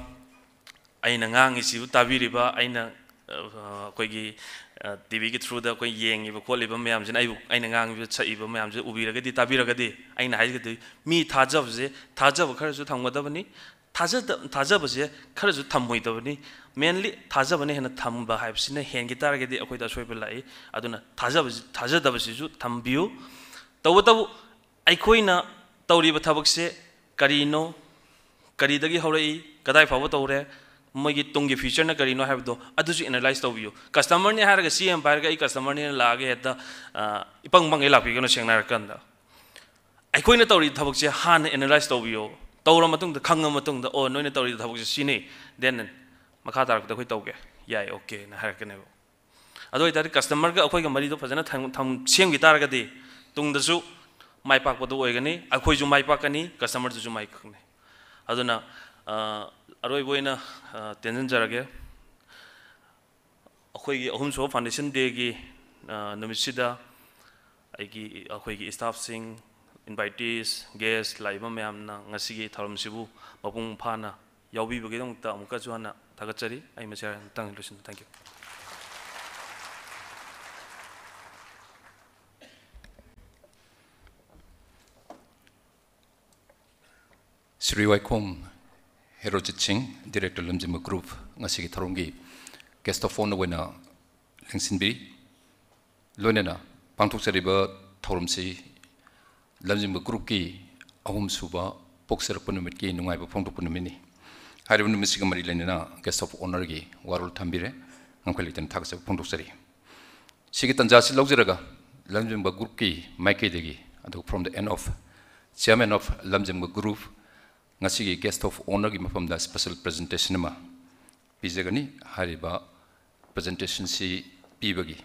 ꯑꯩꯅ ꯉꯥꯡꯉꯤꯁꯤꯕꯨ ꯇꯥꯕꯤꯔꯤꯕ, ꯑꯩꯅ, ꯑ, ꯑꯩꯈꯣꯏꯒꯤ, ꯑ, ꯇꯤ ꯚꯤꯒꯤ ꯊ꯭ꯔꯨꯗ ꯑꯩꯈꯣꯏ ꯌꯦꯡꯉꯤꯕ ꯈꯣꯠꯂꯤꯕ ꯃꯌꯥꯝꯁꯤꯅ, ꯑꯩꯕꯨ, ꯑꯩꯅ ꯉꯥꯡꯉꯤꯕ ꯁꯛꯏꯕ ꯃꯌꯥꯝꯁꯦ ꯎꯕꯤꯔꯒꯗꯤ, ꯇꯥꯕꯤꯔꯒꯗꯤ, ꯑꯩꯅ ꯍꯥꯏꯖꯒꯗꯣꯏ, ꯃꯤ ꯊꯥꯖꯕꯁꯦ, ꯊꯥꯖꯕ ꯈꯔꯁꯨ ꯊꯝꯒꯗꯕꯅꯤ꯫ ꯊꯥꯖꯗ-, ꯊꯥꯖꯕꯁꯦ ꯈꯔꯁꯨ ꯊꯝꯃꯣꯏꯗꯕꯅꯤ꯫ Mainly ꯊꯥꯖꯕꯅ ꯍꯦꯟꯅ ꯊꯝꯕ ꯍꯥꯏꯕꯁꯤꯅ ꯍꯦꯟꯈꯤ ꯇꯥꯔꯒꯗꯤ ꯑꯩꯈꯣꯏꯗ ꯑꯁꯣꯏꯕ ꯂꯥꯛꯏ꯫ ꯑꯗꯨꯅ ꯊꯥꯖꯕꯁꯤ, ꯊꯥꯖꯗꯕꯁꯤꯁꯨ ꯊꯝꯕꯤꯌꯨ꯫ ꯇꯧꯕꯇꯕꯨ ꯑꯩꯈꯣꯏꯅ ꯇꯧꯔꯤꯕ ꯊꯕꯛꯁꯦ ꯀꯔꯤꯅꯣ, ꯀꯔꯤꯗꯒꯤ ꯍꯧꯔꯛꯏ, ꯀꯗꯥꯏ ꯐꯥꯎꯕ ꯇꯧꯔꯦ, ꯃꯣꯏꯒꯤ ꯇꯨꯡꯒꯤ ꯐ꯭ꯌꯨꯆꯔꯅ ꯀꯔꯤꯅꯣ ꯍꯥꯏꯕꯗꯣ ꯑꯗꯨꯁꯨ ꯑꯦꯅꯥꯂꯥꯏꯁ ꯇꯧꯕꯤꯌꯨ꯫ ꯀꯁꯇꯃꯔꯅꯤ ꯍꯥꯏꯔꯒ ꯆꯦ ꯑꯃ ꯄꯥꯏꯔꯒ "ꯑꯩ ꯀꯁꯇꯃꯔꯅꯤꯅ ꯂꯥꯛꯑꯒꯦ" ꯍꯦꯛꯇ, ꯑ, ꯏꯄꯪ ꯄꯪꯒꯩ ꯂꯥꯛꯄꯤꯒꯅꯨ꯫ ꯁꯦꯡꯅ ꯍꯥꯏꯔꯀꯥꯟꯗ ꯑꯩꯈꯣꯏꯅ ꯇꯧꯔꯤꯕ ꯊꯕꯛꯁꯦ ꯍꯥꯟꯅ ꯑꯦꯅꯥꯂꯥꯏꯁ ꯇꯧꯕꯤꯌꯣ꯫ ꯇꯧꯔ ꯃꯇꯨꯡꯗ ꯈꯪꯉ ꯃꯇꯨꯡꯗ, "ꯑꯣ, ꯅꯣꯏꯅ ꯇꯧꯔꯤꯕ ꯊꯕꯛꯁꯦ ꯁꯤꯅꯤ, then ꯃꯈꯥ ꯇꯥꯔꯛꯄꯗ ꯑꯩꯈꯣꯏ ꯇꯧꯒꯦ, ꯌꯥꯏ, ꯑꯣꯀꯦꯅ" ꯍꯥꯏꯔꯛꯀꯅꯦꯕ꯫ ꯑꯗꯨ ꯑꯣꯏꯇꯥꯔꯗꯤ customerꯒ ꯑꯩꯈꯣꯏꯒ ꯃꯔꯤꯗꯣ ꯐꯖꯅ ꯊꯝ-, ꯊꯝ-, ꯁꯦꯝꯈꯤ ꯇꯥꯔꯒꯗꯤ ꯇꯨꯡꯗꯁꯨ ꯃꯥꯏ ꯄꯥꯛꯄꯗꯣ ꯑꯣꯏꯒꯅꯤ, ꯑꯩꯈꯣꯏꯁꯨ ꯃꯥꯏ ꯄꯥꯛꯀꯅꯤ, customerꯗꯨꯁꯨ ꯃꯥꯏ ꯄꯥꯛꯀꯅꯤ꯫ ꯑꯗꯨꯅ, ꯑ, ꯑꯔꯣꯏꯕ ꯑꯣꯏꯅ, ꯑ, ꯇꯦꯟꯁꯤꯟꯖꯔꯒꯦ꯫ ꯑꯩꯈꯣꯏꯒꯤ ꯑꯍꯨꯝꯁꯨꯕ foundation dayꯒꯤ, ꯑ, ꯅꯨꯃꯤꯠꯁꯤꯗ ꯑꯩꯒꯤ, ꯑꯩꯈꯣꯏꯒꯤ staffꯁꯤꯡ, invitees, guest ꯂꯥꯛꯏꯕ ꯃꯌꯥꯝꯅ ꯉꯁꯤꯒꯤ ꯊꯧꯔꯝꯁꯤꯕꯨ ꯃꯄꯨꯡ ꯐꯥꯅ ꯌꯥꯎꯕꯤꯕꯒꯤꯗꯃꯛꯇ ꯑꯃꯨꯛꯀꯁꯨ ꯍꯟꯅ ꯊꯥꯒꯠꯆꯔꯤ꯫ ꯑꯩ ꯃꯁꯤ ꯍꯥꯏꯔ ꯃꯇꯥꯡ ꯂꯣꯏꯁꯤꯟꯖꯔꯦ꯫ Thank you꯫ ꯁ꯭ꯔꯤ ꯋꯥꯏꯈꯣꯝ ꯍꯦꯔꯣꯖꯤꯠ ꯁꯤꯡ, Director ꯂꯝꯖꯤꯡꯕ Group, ꯉꯁꯤꯒꯤ ꯊꯧꯔꯝꯒꯤ guest of honour ꯑꯣꯏꯅ ꯂꯦꯡꯁꯤꯟꯕꯤꯔꯤ꯫ ꯂꯣꯏꯅꯅ ꯄꯥꯡꯊꯣꯛꯆꯔꯤꯕ ꯊꯧꯔꯝꯁꯤ ꯂꯝꯖꯤꯡꯕ Groupꯀꯤ ꯑꯍꯨꯝꯁꯨꯕ ꯄꯣꯛꯆꯔꯛꯄ ꯅꯨꯃꯤꯠꯀꯤ ꯅꯨꯡꯉꯥꯏꯕ ꯐꯣꯡꯗꯣꯛꯄ ꯅꯨꯃꯤꯠꯅꯤ꯫ ꯍꯥꯏꯔꯤꯕ ꯅꯨꯃꯤꯠꯁꯤꯒ ꯃꯔꯤ ꯂꯩꯅꯅ guest of honourꯒꯤ ꯋꯥꯔꯣꯜ ꯊꯝꯕꯤꯔꯦ꯫ ꯉꯝꯈꯩ ꯂꯩꯇꯅ ꯊꯥꯒꯠꯆꯕ ꯐꯣꯡꯗꯣꯛꯆꯔꯤ꯫ ꯁꯤꯒꯤ ꯇꯥꯟꯖꯥ ꯑꯁꯤ ꯂꯧꯖꯔꯒ ꯂꯝꯖꯤꯡꯕ Groupꯀꯤ ꯃꯥꯏꯀꯩꯗꯒꯤ, ꯑꯗꯨꯒ from the end of Chairman of ꯂꯝꯖꯤꯡꯕ Group, ꯉꯁꯤꯒꯤ guest of honourꯒꯤ ꯃꯐꯝꯗ special presentation ꯑꯃ ꯄꯤꯖꯒꯅꯤ꯫ ꯍꯥꯏꯔꯤꯕ presentationꯁꯤ ꯄꯤꯕꯒꯤ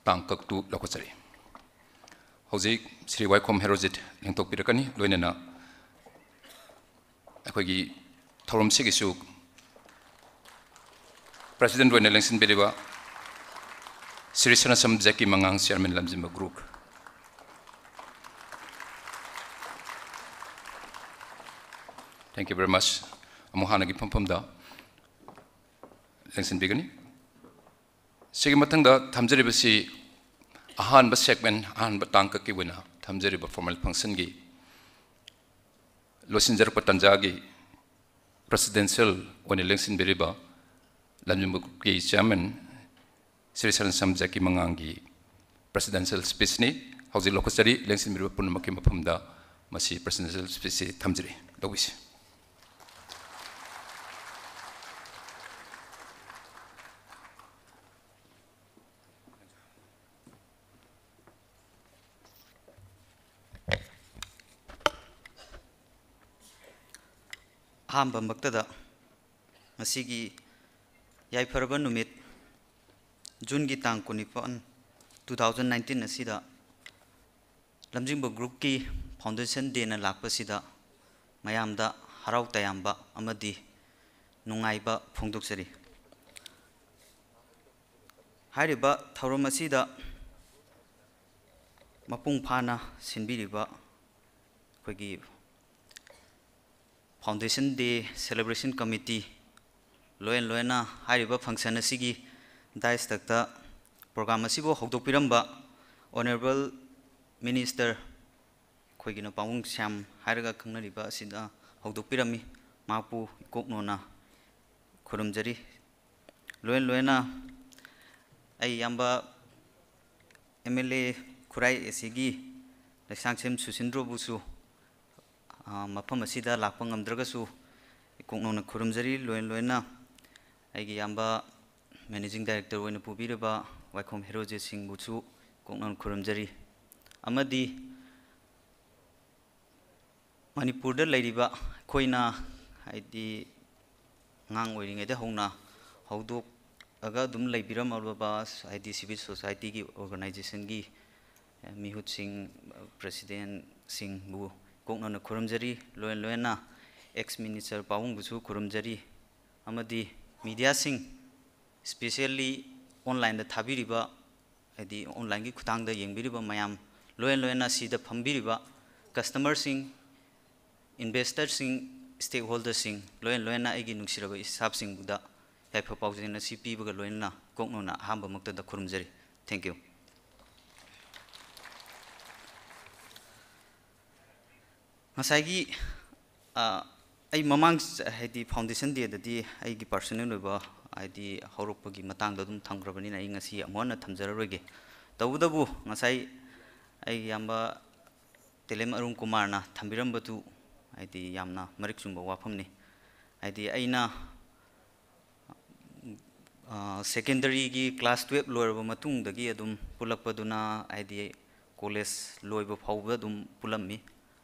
ꯇꯥꯡꯀꯛꯇꯨ ꯂꯧꯈꯠꯆꯔꯤ꯫ ꯍꯧꯖꯤꯛ ꯁ꯭ꯔꯤ ꯋꯥꯏꯈꯣꯝ ꯍꯦꯔꯣꯖꯤꯠ ꯂꯦꯡꯊꯣꯛꯄꯤꯔꯛꯀꯅꯤ꯫ ꯂꯣꯏꯅꯅ ꯑꯩꯈꯣꯏꯒꯤ ꯊꯧꯔꯝꯁꯤꯒꯤꯁꯨ President ꯑꯣꯏꯅ ꯂꯦꯡꯁꯤꯟꯕꯤꯔꯤꯕ ꯁ꯭ꯔꯤ ꯁꯅꯥꯁꯝ ꯖꯦꯀꯤ ꯃꯉꯥꯡ, Chairman Lamjingba Group꯫ Thank you very much꯫ ꯑꯃꯨꯛ ꯍꯥꯟꯅꯒꯤ ꯐꯝꯐꯝꯗ ꯂꯦꯡꯁꯤꯟꯕꯤꯒꯅꯤ꯫ ꯁꯤꯒꯤ ꯃꯊꯪꯗ ꯊꯝꯖꯔꯤꯕꯁꯤ ꯑꯍꯥꯟꯕ segment, ꯑꯍꯥꯟꯕ ꯇꯥꯡꯀꯛꯀꯤ ꯑꯣꯏꯅ ꯊꯝꯖꯔꯤꯕ formal functionꯒꯤ ꯂꯣꯏꯁꯤꯟꯖꯔꯛꯄ ꯇꯥꯟꯖꯥꯒꯤ presidential ꯑꯣꯏꯅ ꯂꯦꯡꯁꯤꯟꯕꯤꯔꯤꯕ ꯂꯝꯖꯤꯡꯕ Groupꯀꯤ Chairman ꯁ꯭ꯔꯤ ꯁꯅꯥꯁꯝ ꯖꯦꯀꯤ ꯃꯉꯥꯡꯒꯤ presidential speechꯅꯤ꯫ ꯍꯧꯖꯤꯛ ꯂꯧꯈꯠꯆꯔꯤ꯫ ꯂꯦꯡꯁꯤꯟꯕꯤꯔꯤꯕ ꯄꯨꯝꯅꯃꯛꯀꯤ ꯃꯐꯝꯗ ꯃꯁꯤ presidential speechꯁꯤ ꯊꯝꯖꯔꯤ꯫ ꯂꯧꯕꯤꯁꯤ꯫ ꯑꯍꯥꯟꯕꯃꯛꯇꯗ ꯉꯁꯤꯒꯤ ꯌꯥꯏꯐꯔꯕ ꯅꯨꯃꯤꯠ ꯖꯨꯟꯒꯤ ꯇꯥꯡ ꯀꯨꯟꯅꯤꯄꯥꯟ, two thousand nineteen ꯑꯁꯤꯗ ꯂꯝꯖꯤꯡꯕ ꯒ꯭ꯔꯨꯞꯀꯤ ꯐꯥꯎꯟꯗꯦꯁꯟ ꯗꯦꯅ ꯂꯥꯛꯄꯁꯤꯗ ꯃꯌꯥꯝꯗ ꯍꯔꯥꯎ ꯇꯌꯥꯝꯕ ꯑꯃꯗꯤ ꯅꯨꯡꯉꯥꯏꯕ ꯐꯣꯡꯗꯣꯛꯆꯔꯤ꯫ ꯍꯥꯏꯔꯤꯕ ꯊꯧꯔꯝ ꯑꯁꯤꯗ ꯃꯄꯨꯡ ꯐꯥꯅ ꯁꯤꯟꯕꯤꯔꯤꯕ ꯑꯩꯈꯣꯏꯒꯤ Foundation Day Celebration Committee, ꯂꯣꯏꯅ ꯂꯣꯏꯅ ꯍꯥꯏꯔꯤꯕ function ꯑꯁꯤꯒꯤ dais ꯇꯛꯇ program ꯑꯁꯤꯕꯨ ꯍꯧꯗꯣꯛꯄꯤꯔꯝꯕ Honourable Minister, ꯑꯩꯈꯣꯏꯒꯤꯅ ꯄꯥꯕꯨꯡ ꯁ꯭ꯌꯥꯝ ꯍꯥꯏꯔꯒ ꯈꯪꯅꯔꯤꯕ ꯑꯁꯤꯅ ꯍꯧꯗꯣꯛꯄꯤꯔꯝꯃꯤ꯫ ꯃꯍꯥꯛꯄꯨ ꯏꯀꯣꯛꯅꯣꯅ ꯈꯨꯔꯨꯝꯖꯔꯤ꯫ ꯂꯣꯏꯅ ꯂꯣꯏꯅ ꯑꯩ ꯏꯌꯥꯝꯕ M L A Khurai AC ꯒꯤ ꯂꯩꯁꯥꯡꯊꯦꯝ ꯁꯨꯁꯤꯟꯗ꯭ꯔꯣꯕꯨꯁꯨ, ꯑ, ꯃꯐꯝ ꯑꯁꯤꯗ ꯂꯥꯛꯄ ꯉꯝꯗ꯭ꯔꯒꯁꯨ ꯏꯀꯣꯛꯅꯣꯅ ꯈꯨꯔꯨꯝꯖꯔꯤ꯫ ꯂꯣꯏꯅ ꯂꯣꯏꯅ ꯑꯩꯒꯤ ꯏꯌꯥꯝꯕ Managing Director ꯑꯣꯏꯅ ꯄꯨꯕꯤꯔꯤꯕ ꯋꯥꯏꯈꯣꯝ ꯍꯦꯔꯣꯖꯤꯠ ꯁꯤꯡꯕꯨꯁꯨ ꯏꯀꯣꯛꯅꯣꯅ ꯈꯨꯔꯨꯝꯖꯔꯤ꯫ ꯑꯃꯗꯤ ꯃꯅꯤꯄꯨꯔꯗ ꯂꯩꯔꯤꯕ ꯑꯩꯈꯣꯏꯅ, ꯍꯥꯏꯗꯤ, ꯑꯉꯥꯡ ꯑꯣꯏꯔꯤꯉꯩꯗ ꯍꯧꯅ ꯍꯧꯗꯣꯛꯑꯒ ꯑꯗꯨꯝ ꯂꯩꯕꯤꯔꯝꯃꯕ, ꯍꯥꯏꯗꯤ, civil society ꯒꯤ organization ꯒꯤ ꯃꯤꯍꯨꯠꯁꯤꯡ, president ꯁꯤꯡꯕꯨ ꯏꯀꯣꯛꯅꯣꯅ ꯈꯨꯔꯨꯝꯖꯔꯤ꯫ ꯂꯣꯏꯅ ꯂꯣꯏꯅꯅ ex minister ꯄꯥꯕꯨꯡꯕꯨꯁꯨ ꯈꯨꯔꯨꯝꯖꯔꯤ꯫ ꯑꯃꯗꯤ media ꯁꯤꯡ, specially online ꯗ ꯊꯥꯕꯤꯔꯤꯕ, ꯍꯥꯏꯗꯤ online ꯒꯤ ꯈꯨꯠꯊꯥꯡꯗ ꯌꯦꯡꯕꯤꯔꯤꯕ ꯃꯌꯥꯝ, ꯂꯣꯏꯅ ꯂꯣꯏꯅꯅ ꯁꯤꯗ ꯐꯝꯕꯤꯔꯤꯕ customer ꯁꯤꯡ, investor ꯁꯤꯡ, stakeholder ꯁꯤꯡ, ꯂꯣꯏꯅ ꯂꯣꯏꯅꯅ ꯑꯩꯒꯤ ꯅꯨꯡꯁꯤꯔꯕ staff ꯁꯤꯡꯕꯨꯗ ꯌꯥꯏꯐ ꯄꯥꯎꯖꯦꯜ ꯑꯁꯤ ꯄꯤꯕꯒ ꯂꯣꯏꯅꯅ ꯏꯀꯣꯛꯅꯣꯅ ꯑꯍꯥꯟꯕꯃꯛꯇꯗ ꯈꯨꯔꯨꯝꯖꯔꯤ꯫ Thank you꯫ ꯉꯁꯥꯏꯒꯤ, ꯑ, ꯑꯩ ꯃꯃꯥꯡ ꯆ-, ꯍꯥꯏꯗꯤ Foundation Day ꯗꯗꯤ ꯑꯩꯒꯤ personal ꯑꯣꯏꯕ, ꯍꯥꯏꯗꯤ ꯍꯧꯔꯛꯄꯒꯤ ꯃꯇꯥꯡꯗ ꯑꯗꯨꯝ ꯊꯝꯈ꯭ꯔꯕꯅꯤꯅ ꯑꯩ ꯉꯁꯤ ꯑꯃꯨꯛ ꯍꯟꯅ ꯊꯝꯖꯔꯔꯣꯏꯒꯦ꯫ ꯇꯧꯕꯇꯕꯨ ꯉꯁꯥꯏ ꯑꯩꯒꯤ ꯏꯌꯥꯝꯕ ꯇꯦꯂꯦꯝ ꯑꯔꯨꯟ ꯀꯨꯃꯥꯔꯅ ꯊꯝꯕꯤꯔꯝꯕꯗꯨ, ꯍꯥꯏꯗꯤ, ꯌꯥꯝꯅ ꯃꯔꯤꯛ ꯆꯨꯝꯕ ꯋꯥꯐꯝꯅꯤ꯫ ꯍꯥꯏꯗꯤ, ꯑꯩꯅ, ꯑ, secondary ꯒꯤ class twelve ꯂꯣꯏꯔꯕ ꯃꯇꯨꯡꯗꯒꯤ ꯑꯗꯨꯝ ꯄꯨꯜꯂꯛꯄꯗꯨꯅ, ꯍꯥꯏꯗꯤ, college ꯂꯣꯏꯕ ꯐꯥꯎꯕ ꯑꯗꯨꯝ ꯄꯨꯜꯂꯝꯃꯤ꯫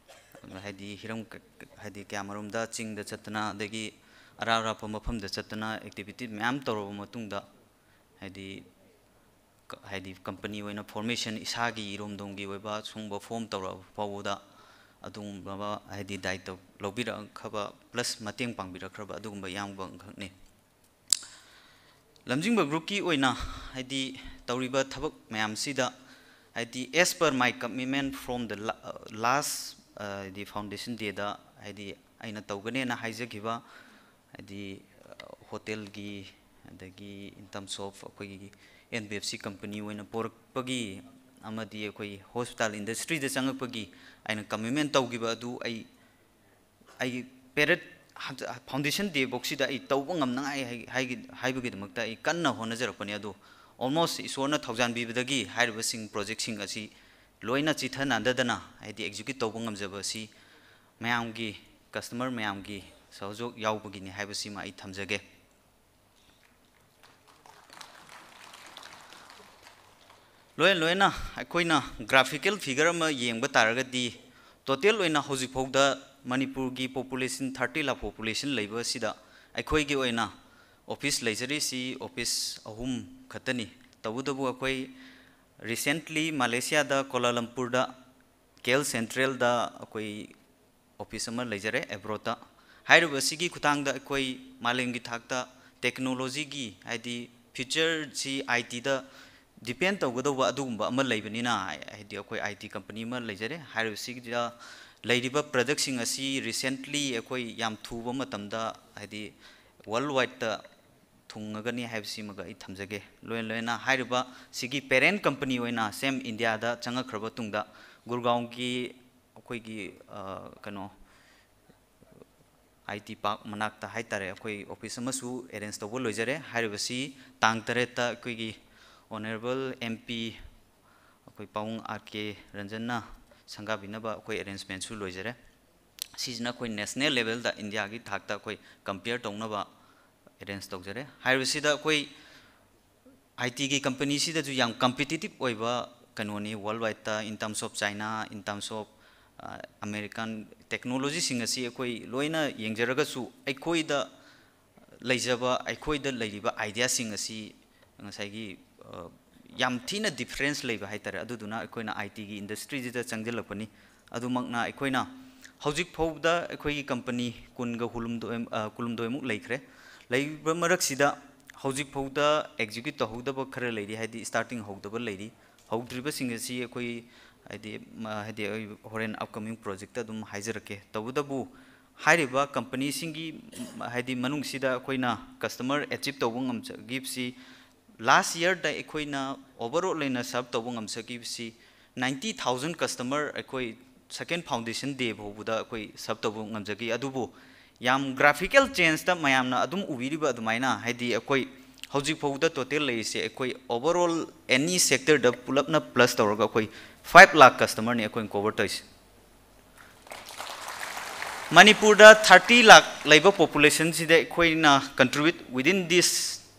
ꯑꯗꯨꯅ, ꯍꯥꯏꯗꯤ, ꯍꯤꯔꯝ ꯀ-, ꯀ-, ꯍꯥꯏꯗꯤ, ꯀꯌꯥꯃꯔꯨꯝꯗ ꯆꯤꯡꯗ ꯆꯠꯇꯅ, ꯑꯗꯒꯤ ꯑꯔꯥꯞ ꯑꯔꯥꯞꯄ ꯃꯐꯝꯗ ꯆꯠꯇꯅ activity ꯃꯌꯥꯝ ꯇꯧꯔꯕ ꯃꯇꯨꯡꯗ, ꯍꯥꯏꯗꯤ, ꯍꯥꯏꯗꯤ ꯀꯝꯄꯅꯤ ꯑꯣꯏꯅ ꯐꯣꯔꯃꯦꯁꯟ, ꯏꯁꯥꯒꯤ ꯏꯔꯣꯝꯗꯣꯝꯒꯤ ꯑꯣꯏꯕ ꯁꯤꯒꯨꯝꯕ ꯐꯣꯔꯝ ꯇꯧꯔꯛꯑꯕ ꯐꯥꯎꯕꯗ ꯑꯗꯨꯒꯨꯝꯕ ꯍꯥꯏꯗꯤ ꯗꯥꯏꯇ ꯂꯧꯕꯤꯔꯛꯈ꯭ꯔꯕ, ꯄ꯭ꯂꯁ ꯃꯇꯦꯡ ꯄꯥꯡꯕꯤꯔꯛꯈ꯭ꯔꯕ ꯑꯗꯨꯒꯨꯝꯕ ꯏꯌꯥꯝꯕ ꯑꯃꯈꯛꯅꯤ꯫ ꯂꯝꯖꯤꯡꯕ ꯒ꯭ꯔꯨꯞꯀꯤ ꯑꯣꯏꯅ ꯍꯥꯏꯗꯤ ꯇꯧꯔꯤꯕ ꯊꯕꯛ ꯃꯌꯥꯝꯁꯤꯗ ꯍꯥꯏꯗꯤ as per my commitment from the last ꯍꯥꯏꯗꯤ foundation dayꯗ ꯍꯥꯏꯗꯤ ꯑꯩꯅ ꯇꯧꯒꯅꯦꯅ ꯍꯥꯏꯖꯈꯤꯕ ꯍꯥꯏꯗꯤ ꯍꯣꯇꯦꯜꯒꯤ, ꯑꯗꯒꯤ in terms of ꯑꯩꯈꯣꯏꯒꯤ N B F C company ꯑꯣꯏꯅ ꯄꯣꯔꯛꯄꯒꯤ ꯑꯃꯗꯤ ꯑꯩꯈꯣꯏ ꯍꯣꯁꯄꯤꯇꯥꯜ ꯏꯟꯗꯁꯇ꯭ꯔꯤꯗ ꯆꯪꯉꯛꯄꯒꯤ ꯑꯩꯅ ꯀꯃꯤꯠꯃꯦꯟ ꯇꯧꯈꯤꯕ ꯑꯗꯨ ꯑꯩ ꯑꯩꯒꯤ ꯄꯦꯔꯦꯠ ꯐꯥꯎꯟꯗꯦꯁꯟ ꯗꯦ ꯐꯥꯎꯁꯤꯗ ꯑꯩ ꯇꯧꯕ ꯉꯝꯅꯉꯥꯏ ꯍꯥꯏ-, ꯍꯥꯏꯒꯤ-, ꯍꯥꯏꯕꯒꯤꯗꯃꯛꯇ ꯑꯩ ꯀꯟꯅ ꯍꯣꯠꯅꯖꯔꯛꯄꯅꯤ꯫ ꯑꯗꯨ almost ꯏꯁꯣꯔꯅ ꯊꯧꯖꯥꯟꯕꯤꯕꯗꯒꯤ ꯍꯥꯏꯔꯤꯕꯁꯤꯡ ꯄ꯭ꯔꯣꯖꯦꯛꯁꯤꯡ ꯑꯁꯤ ꯂꯣꯏꯅ ꯆꯤꯊ ꯅꯥꯟꯗꯗꯅ ꯍꯥꯏꯗꯤ ꯑꯦꯛꯖꯤꯀ꯭ꯌꯨꯠ ꯇꯧꯕ ꯉꯝꯖꯕ ꯑꯁꯤ ꯃꯌꯥꯝꯒꯤ, ꯀꯁꯇꯃꯔ ꯃꯌꯥꯝꯒꯤ ꯁꯍꯖꯣꯛ ꯌꯥꯎꯕꯒꯤꯅꯤ ꯍꯥꯏꯕꯁꯤꯃ ꯑꯩ ꯊꯝꯖꯒꯦ꯫ ꯂꯣꯏꯅ ꯂꯣꯏꯅ ꯑꯩꯈꯣꯏꯅ ꯒ꯭ꯔꯥꯐꯤꯀꯦꯜ ꯐꯤꯒꯔ ꯑꯃ ꯌꯦꯡꯕ ꯇꯥꯔꯒꯗꯤ, ꯇꯣꯇꯦꯜ ꯑꯣꯏꯅ ꯍꯧꯖꯤꯛꯐꯥꯎꯗ ꯃꯅꯤꯄꯨꯔꯒꯤ ꯄꯣꯄꯨꯂꯦꯁꯟ ꯊꯥꯔꯇꯤ ꯂꯥꯈ ꯄꯣꯄꯨꯂꯦꯁꯟ ꯂꯩꯕ ꯑꯁꯤꯗ ꯑꯩꯈꯣꯏꯒꯤ ꯑꯣꯏꯅ ꯑꯣꯐꯤꯁ ꯂꯩꯖꯔꯤꯁꯤ ꯑꯣꯐꯤꯁ ꯑꯍꯨꯝ ꯈꯛꯇꯅꯤ꯫ ꯇꯧꯕꯇꯕꯨ ꯑꯩꯈꯣꯏ ꯔꯤꯁꯦꯟꯠꯂꯤ ꯃꯂꯦꯁꯤꯌꯥꯗ ꯀꯣꯂꯥꯂꯝꯄꯨꯔꯗ, ꯀꯦ ꯑꯦꯜ ꯁꯦꯟꯇ꯭ꯔꯦꯜꯗ ꯑꯩꯈꯣꯏ ꯑꯣꯐꯤꯁ ꯑꯃ ꯂꯩꯖꯔꯦ ꯑꯦꯕ꯭ꯔꯣꯠꯇ꯫ ꯍꯥꯏꯔꯤꯕ ꯑꯁꯤꯒꯤ ꯈꯨꯠꯊꯥꯡꯗ ꯑꯩꯈꯣꯏ ꯃꯥꯂꯦꯝꯒꯤ ꯊꯥꯛꯇ ꯇꯦꯛꯅꯣꯂꯣꯖꯤꯒꯤ, ꯍꯥꯏꯗꯤ ꯐ꯭ꯌꯨꯆꯔꯁꯤ ꯑꯥꯏ ꯇꯤꯗ ꯗꯤꯄꯦꯟ ꯇꯧꯒꯗꯧꯕ ꯑꯗꯨꯒꯨꯝꯕ ꯑꯃ ꯂꯩꯕꯅꯤꯅ, ꯍꯥꯏꯗꯤ ꯑꯩꯈꯣꯏ ꯑꯥꯏ ꯇꯤ ꯀꯝꯄꯅꯤ ꯑꯃ ꯂꯩꯖꯔꯦ꯫ ꯍꯥꯏꯔꯤꯕꯁꯤꯗ ꯂꯩꯔꯤꯕ ꯄ꯭ꯔꯗꯛꯁꯤꯡ ꯑꯁꯤ ꯔꯤꯁꯦꯟꯠꯂꯤ ꯑꯩꯈꯣꯏ ꯌꯥꯝ ꯊꯨꯕ ꯃꯇꯝꯗ ꯍꯥꯏꯗꯤ ꯋꯥꯔꯜ ꯋꯥꯏꯗꯇ ꯊꯨꯡꯉꯒꯅꯤ ꯍꯥꯏꯕꯁꯤꯃꯒ ꯑꯩ ꯊꯝꯖꯒꯦ꯫ ꯂꯣꯏꯅ ꯂꯣꯏꯅꯅ ꯍꯥꯏꯔꯤꯕ ꯁꯤꯒꯤ ꯄꯦꯔꯦꯟ ꯀꯝꯄꯅꯤ ꯑꯣꯏꯅ ꯁꯦꯝ ꯏꯟꯗꯤꯌꯥꯗ ꯆꯪꯉꯛꯈ꯭ꯔꯕ ꯇꯨꯡꯗ ꯒꯨꯔꯒꯥꯎꯟꯒꯤ ꯑꯩꯈꯣꯏꯒꯤ, ꯑ, ꯀꯩꯅꯣ, ꯑꯥꯏ ꯇꯤ ꯄꯥꯔꯛ ꯃꯅꯥꯛꯇ ꯍꯥꯏꯇꯥꯔꯦ, ꯑꯩꯈꯣꯏ ꯑꯣꯐꯤꯁ ꯑꯃꯁꯨ ꯑꯦꯔꯦꯟꯖ ꯇꯧꯕ ꯂꯣꯏꯖꯔꯦ꯫ ꯍꯥꯏꯔꯤꯕꯁꯤ ꯇꯥꯡ ꯇꯔꯦꯠꯇ ꯑꯩꯈꯣꯏꯒꯤ ꯑꯣꯅꯔꯦꯕꯜ ꯑꯦꯝ ꯄꯤ ꯑꯩꯈꯣꯏ ꯄꯥꯕꯨꯡ ꯑꯥꯔ ꯀꯦ ꯔꯟꯖꯟꯅ ꯁꯪꯒꯥꯕꯤꯅꯕ ꯑꯩꯈꯣꯏ ꯑꯦꯔꯦꯟꯖꯃꯦꯟꯁꯨ ꯂꯣꯏꯖꯔꯦ꯫ ꯁꯤꯁꯤꯅ ꯑꯩꯈꯣꯏ ꯅꯦꯁꯅꯦꯜ ꯂꯦꯚꯦꯜꯗ ꯏꯟꯗꯤꯌꯥꯒꯤ ꯊꯥꯛꯇ ꯑꯩꯈꯣꯏ ꯀꯝꯄꯤꯌꯔ ꯇꯧꯅꯕ ꯑꯦꯔꯦꯟꯖ ꯇꯧꯖꯔꯦ꯫ ꯍꯥꯏꯔꯤꯕꯁꯤꯗ ꯑꯩꯈꯣꯏ ꯑꯥꯏ ꯇꯤꯒꯤ ꯀꯝꯄꯅꯤꯁꯤꯗꯁꯨ ꯌꯥꯝ ꯀꯝꯄꯤꯇꯤꯇꯤꯞ ꯑꯣꯏꯕ ꯀꯩꯅꯣꯅꯤ, ꯋꯥꯔꯜ ꯋꯥꯏꯗꯇ, in terms of China, in terms of, uh, American ꯇꯦꯛꯅꯣꯂꯣꯖꯤꯁꯤꯡ ꯑꯁꯤ ꯑꯩꯈꯣꯏ ꯂꯣꯏꯅ ꯌꯦꯡꯖꯔꯒꯁꯨ ꯑꯩꯈꯣꯏꯗ ꯂꯩꯖꯕ, ꯑꯩꯈꯣꯏꯗ ꯂꯩꯔꯤꯕ ꯑꯥꯏꯗꯤꯌꯥꯁꯤꯡ ꯑꯁꯤ ꯉꯁꯥꯏꯒꯤ, ꯑ, ꯌꯥꯝ ꯊꯤꯅ ꯗꯤꯐ꯭ꯔꯦꯟꯁ ꯂꯩꯕ ꯍꯥꯏꯇꯥꯔꯦ꯫ ꯑꯗꯨꯗꯨꯅ ꯑꯩꯈꯣꯏꯅ ꯑꯥꯏ ꯇꯤꯒꯤ ꯏꯟꯗꯁꯇ꯭ꯔꯤꯁꯤꯗ ꯆꯪꯁꯤꯜꯂꯛꯄꯅꯤ꯫ ꯑꯗꯨꯃꯛꯅ ꯑꯩꯈꯣꯏꯅ ꯍꯧꯖꯤꯛ ꯐꯥꯎꯕꯗ ꯑꯩꯈꯣꯏꯒꯤ ꯀꯝꯄꯅꯤ ꯀꯨꯟꯒ ꯍꯨꯝꯗꯣꯏ, ꯑ, ꯀꯨꯟꯍꯨꯝꯗꯣꯏꯃꯨꯛ ꯂꯩꯈ꯭ꯔꯦ꯫ ꯂꯩꯔꯤꯕ ꯃꯔꯛꯁꯤꯗ ꯍꯧꯖꯤꯛ ꯐꯥꯎꯗ ꯑꯦꯛꯖꯤꯀ꯭ꯌꯨꯠ ꯇꯧꯍꯧꯗꯕ ꯈꯔ ꯂꯩꯔꯤ, ꯍꯥꯏꯗꯤ ꯁ꯭ꯇꯥꯔꯇꯤꯡ ꯍꯧꯗꯕ ꯂꯩꯔꯤ꯫ ꯍꯧꯗ꯭ꯔꯤꯕꯁꯤꯡ ꯑꯁꯤ ꯑꯩꯈꯣꯏ, ꯍꯥꯏꯗꯤ, ꯃ-, ꯍꯥꯏꯗꯤ ꯑꯩ ꯍꯣꯔꯦꯟ ꯑꯞꯀꯃꯤꯡ ꯄ꯭ꯔꯣꯖꯦꯛꯇ ꯑꯗꯨꯝ ꯍꯥꯏꯖꯔꯛꯀꯦ꯫ ꯇꯧꯕꯇꯕꯨ ꯍꯥꯏꯔꯤꯕ ꯀꯝꯄꯅꯤꯁꯤꯡꯒꯤ, ꯍꯥꯏꯗꯤ, ꯃꯅꯨꯡꯁꯤꯗ ꯑꯩꯈꯣꯏꯅ ꯀꯁꯇꯃꯔ ꯑꯦꯆꯤꯞ ꯇꯧꯕ ꯉꯝꯖꯈꯤꯕꯁꯤ, ꯂꯥꯁ ꯌꯔꯗ ꯑꯩꯈꯣꯏꯅ ꯑꯣꯚꯔꯑꯣꯜ ꯑꯣꯏꯅ ꯁꯔꯞ ꯇꯧꯕ ꯉꯝꯖꯈꯤꯕꯁꯤ ninety thousand ꯀꯁꯇꯃꯔ ꯑꯩꯈꯣꯏ ꯁꯦꯀꯦꯟ ꯐꯥꯎꯟꯗꯦꯁꯟ ꯗꯦ ꯐꯥꯎꯕꯗ ꯑꯩꯈꯣꯏ ꯁꯔꯞ ꯇꯧꯕ ꯉꯝꯖꯈꯤ꯫ ꯑꯗꯨꯕꯨ ꯌꯥꯝ ꯒ꯭ꯔꯥꯐꯤꯀꯦꯜ ꯆꯦꯟꯖꯇ ꯃꯌꯥꯝꯅ ꯑꯗꯨꯝ ꯎꯕꯤꯔꯤꯕ ꯑꯗꯨꯃꯥꯏꯅ, ꯍꯥꯏꯗꯤ, ꯑꯩꯈꯣꯏ ꯍꯧꯖꯤꯛ ꯐꯥꯎꯕꯗ ꯇꯣꯇꯦꯜ ꯂꯩꯔꯤꯁꯦ, ꯑꯩꯈꯣꯏ ꯑꯣꯚꯔꯑꯣꯜ ꯑꯦꯅꯤ ꯁꯦꯛꯇꯔꯗ ꯄꯨꯂꯞꯅ ꯄ꯭ꯂꯁ ꯇꯧꯔꯒ ꯑꯩꯈꯣꯏ five lakh ꯀꯁꯇꯃꯔꯅꯤ ꯑꯩꯈꯣꯏꯅ ꯀꯣꯚꯔ ꯇꯧꯔꯤꯁꯦ꯫ ꯃꯅꯤꯄꯨꯔꯗ thirty lakh ꯂꯩꯕ ꯄꯣꯄꯨꯂꯦꯁꯟꯁꯤꯗ ꯑꯩꯈꯣꯏꯅ contribute within this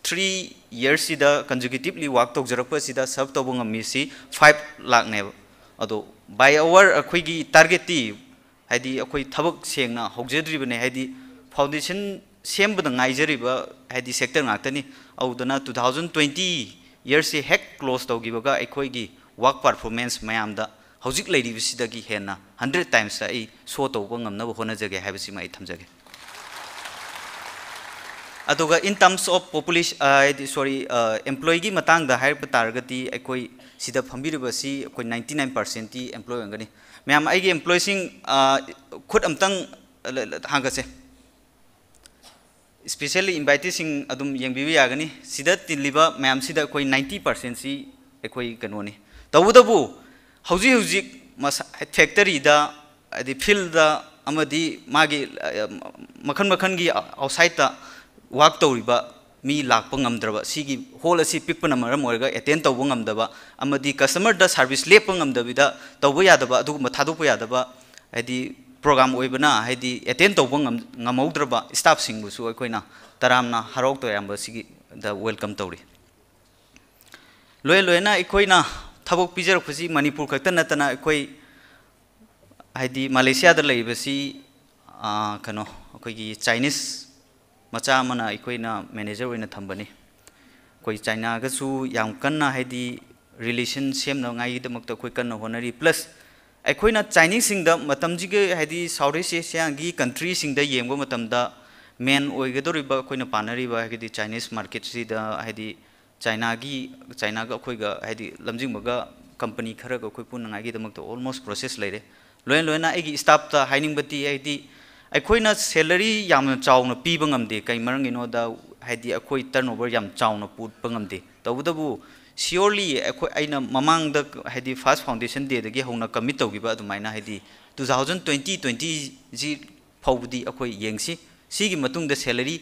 three yearsꯁꯤꯗ consecutively work ꯇꯧꯖꯔꯛꯄꯁꯤꯗ ꯁꯔꯞ ꯇꯧꯕ ꯉꯝꯃꯤꯁꯤ five lakhꯅꯦꯕ꯫ ꯑꯗꯣ by our ꯑꯩꯈꯣꯏꯒꯤ ꯇꯥꯔꯒꯦꯠꯇꯤ, ꯍꯥꯏꯗꯤ, ꯑꯩꯈꯣꯏ ꯊꯕꯛ ꯁꯦꯡꯅ ꯍꯧꯖꯗ꯭ꯔꯤꯕꯅꯦ, ꯍꯥꯏꯗꯤ, ꯐꯥꯎꯟꯗꯦꯁꯟ ꯁꯦꯝꯕꯗ ꯉꯥꯏꯖꯔꯤꯕ, ꯍꯥꯏꯗꯤ, ꯁꯦꯛꯇꯔ ꯉꯥꯛꯇꯅꯤ꯫ ꯑꯗꯨꯗꯨꯅ two thousand twenty yearꯁꯦ ꯍꯦꯛ ꯀ꯭ꯂꯣꯖ ꯇꯧꯈꯤꯕꯒ ꯑꯩꯈꯣꯏꯒꯤ ꯋꯥꯔꯛ ꯄꯔꯐꯣꯔꯃꯦꯟꯁ ꯃꯌꯥꯝꯗ ꯍꯧꯖꯤꯛ ꯂꯩꯔꯤꯕꯁꯤꯗꯒꯤ ꯍꯦꯟꯅ hundred timesꯇ ꯑꯩ ꯁꯣ ꯇꯧꯕ ꯉꯝꯅꯕ ꯍꯣꯠꯅꯖꯒꯦ ꯍꯥꯏꯕꯁꯤꯃ ꯑꯩ ꯊꯝꯖꯒꯦ꯫ ꯑꯗꯨꯒ in terms of population, ꯑ, ꯍꯥꯏꯗꯤ, ꯁꯣꯔꯤ, ꯑ, ꯑꯦꯝꯄ꯭ꯂꯣꯌꯤꯒꯤ ꯃꯇꯥꯡꯗ ꯍꯥꯏꯔꯛꯄ ꯇꯥꯔꯒꯗꯤ, ꯑꯩꯈꯣꯏ ꯁꯤꯗ ꯐꯝꯕꯤꯔꯤꯕꯁꯤ ꯑꯩꯈꯣꯏ ninety nine percentꯇꯤ ꯑꯦꯝꯄ꯭ꯂꯣꯌꯤ ꯑꯣꯏꯔꯝꯒꯅꯤ꯫ ꯃꯌꯥꯝ, ꯑꯩꯒꯤ ꯑꯦꯝꯄ꯭ꯂꯣꯌꯤꯁꯤꯡ, ꯑ, ꯈꯨꯠ ꯑꯝꯇꯪ, ꯑ, ꯂ-, ꯂ-, ꯍꯥꯡꯒꯠꯁꯦ꯫ ꯏꯁꯄꯤꯁꯦꯜꯂꯤ ꯏꯟꯚꯥꯏꯇꯤꯁꯤꯡ ꯑꯗꯨꯝ ꯌꯦꯡꯕꯤꯕ ꯌꯥꯒꯅꯤ꯫ ꯁꯤꯗ ꯇꯤꯜꯂꯤꯕ ꯃꯌꯥꯝꯁꯤꯗ ꯑꯩꯈꯣꯏ ninety percentꯁꯤ ꯑꯩꯈꯣꯏ ꯀꯩꯅꯣꯅꯤ꯫ ꯇꯧꯕꯇꯕꯨ ꯍꯧꯖꯤꯛ ꯍꯧꯖꯤꯛ ꯃꯁꯥ-, ꯐꯦꯛꯇꯔꯤꯗ, ꯍꯥꯏꯗꯤ ꯐꯤꯜꯗ ꯑꯃꯗꯤ ꯃꯥꯒꯤ, ꯑ, ꯃꯈꯜ ꯃꯈꯜꯒꯤ ꯑꯥꯎꯠꯁꯥꯏꯠꯇ ꯋꯥꯔꯛ ꯇꯧꯔꯤꯕ ꯃꯤ ꯂꯥꯛꯄ ꯉꯝꯗ꯭ꯔꯕ, ꯁꯤꯒꯤ ꯍꯣꯜ ꯑꯁꯤ ꯄꯤꯛꯄꯅ ꯃꯔꯝ ꯑꯣꯏꯔꯒ ꯑꯦꯇꯦꯟ ꯇꯧꯕ ꯉꯝꯗꯕ ꯑꯃꯗꯤ ꯀꯁꯇꯃꯔꯗ ꯁꯥꯔꯚꯤꯁ ꯂꯦꯞꯄ ꯉꯝꯗꯕꯤꯗ ꯇꯧꯕ ꯌꯥꯗꯕ, ꯑꯗꯨꯒꯨꯝꯕ ꯊꯥꯗꯣꯛꯄ ꯌꯥꯗꯕ, ꯍꯥꯏꯗꯤ ꯄ꯭ꯔꯣꯒ꯭ꯔꯥꯝ ꯑꯣꯏꯕꯅ, ꯍꯥꯏꯗꯤ ꯑꯦꯇꯦꯟ ꯇꯧꯕ ꯉꯝ-, ꯉꯝꯍꯧꯗ꯭ꯔꯕ ꯁ꯭ꯇꯥꯐꯁꯤꯡꯕꯨꯁꯨ ꯑꯩꯈꯣꯏꯅ ꯇꯔꯥꯝꯅ ꯍꯔꯥꯎ ꯇꯌꯥꯝꯕ ꯑꯁꯤꯒꯤꯗ ꯋꯦꯜꯀꯝ ꯇꯧꯔꯤ꯫ ꯂꯣꯏ ꯂꯣꯏꯅ ꯑꯩꯈꯣꯏꯅ ꯊꯕꯛ ꯄꯤꯖꯔꯛꯄꯁꯤ ꯃꯅꯤꯄꯨꯔ ꯈꯛꯇ ꯅꯠꯇꯅ ꯑꯩꯈꯣꯏ, ꯍꯥꯏꯗꯤ ꯃꯥꯂꯦꯁꯤꯌꯥꯗ ꯂꯩꯔꯤꯕꯁꯤ, ꯑꯥ, ꯀꯩꯅꯣ, ꯑꯩꯈꯣꯏꯒꯤ ꯆꯥꯏꯅꯤꯁ ꯃꯆꯥ ꯑꯃꯅ ꯑꯩꯈꯣꯏꯅ ꯃꯦꯅꯦꯖꯔ ꯑꯣꯏꯅ ꯊꯝꯕꯅꯤ꯫ ꯑꯩꯈꯣꯏ ꯆꯥꯏꯅꯥꯒꯁꯨ ꯌꯥꯝ ꯀꯟꯅ ꯍꯥꯏꯗꯤ relation ꯁꯦꯝꯅꯉꯥꯏꯒꯤꯗꯃꯛꯇ ꯑꯩꯈꯣꯏ ꯀꯟꯅ ꯍꯣꯠꯅꯔꯤ꯫ Plus ꯑꯩꯈꯣꯏꯅ ꯆꯥꯏꯅꯤꯁꯁꯤꯡꯗ ꯃꯇꯝꯁꯤꯒꯤ ꯍꯥꯏꯗꯤ South East Asiaꯒꯤ countryꯁꯤꯡꯗ ꯌꯦꯡꯕ ꯃꯇꯝꯗ main ꯑꯣꯏꯒꯗꯧꯔꯤꯕ ꯑꯩꯈꯣꯏꯅ ꯄꯥꯅꯔꯤꯕ ꯍꯥꯏꯗꯤ Chinese marketꯁꯤꯗ ꯍꯥꯏꯗꯤ ꯆꯥꯏꯅꯥꯒꯤ, ꯆꯥꯏꯅꯥꯒ ꯑꯩꯈꯣꯏꯒ ꯍꯥꯏꯗꯤ ꯂꯝꯖꯤꯡꯕꯒ company ꯈꯔꯒ ꯑꯩꯈꯣꯏ ꯄꯨꯟꯅꯉꯥꯏꯒꯤꯗꯃꯛꯇ almost process ꯂꯩꯔꯦ꯫ ꯂꯣꯏꯅ ꯂꯣꯏꯅ ꯑꯩꯒꯤ staffꯇ ꯍꯥꯏꯅꯤꯡꯕꯗꯤ ꯍꯥꯏꯗꯤ ꯑꯩꯈꯣꯏꯅ salary ꯌꯥꯝꯅ ꯆꯥꯎꯅ ꯄꯤꯕ ꯉꯝꯗꯦ꯫ ꯀꯩ ꯃꯔꯝꯒꯤꯅꯣꯗ ꯍꯥꯏꯗꯤ ꯑꯩꯈꯣꯏ turnover ꯌꯥꯝ ꯆꯥꯎꯅ ꯄꯨꯠꯄ ꯉꯝꯗꯦ꯫ ꯇꯧꯕꯇꯕꯨ surely ꯑꯩꯈꯣꯏ, ꯑꯩꯅ ꯃꯃꯥꯡꯗ ꯍꯥꯏꯗꯤ first foundation dayꯗꯒꯤ ꯍꯧꯅ commit ꯇꯧꯈꯤꯕ ꯑꯗꯨꯃꯥꯏꯅ ꯍꯥꯏꯗꯤ two thousand twenty twentyꯁꯤ ꯐꯥꯎꯕꯗꯤ ꯑꯩꯈꯣꯏ ꯌꯦꯡꯁꯤ꯫ ꯁꯤꯒꯤ ꯃꯇꯨꯡꯗ salary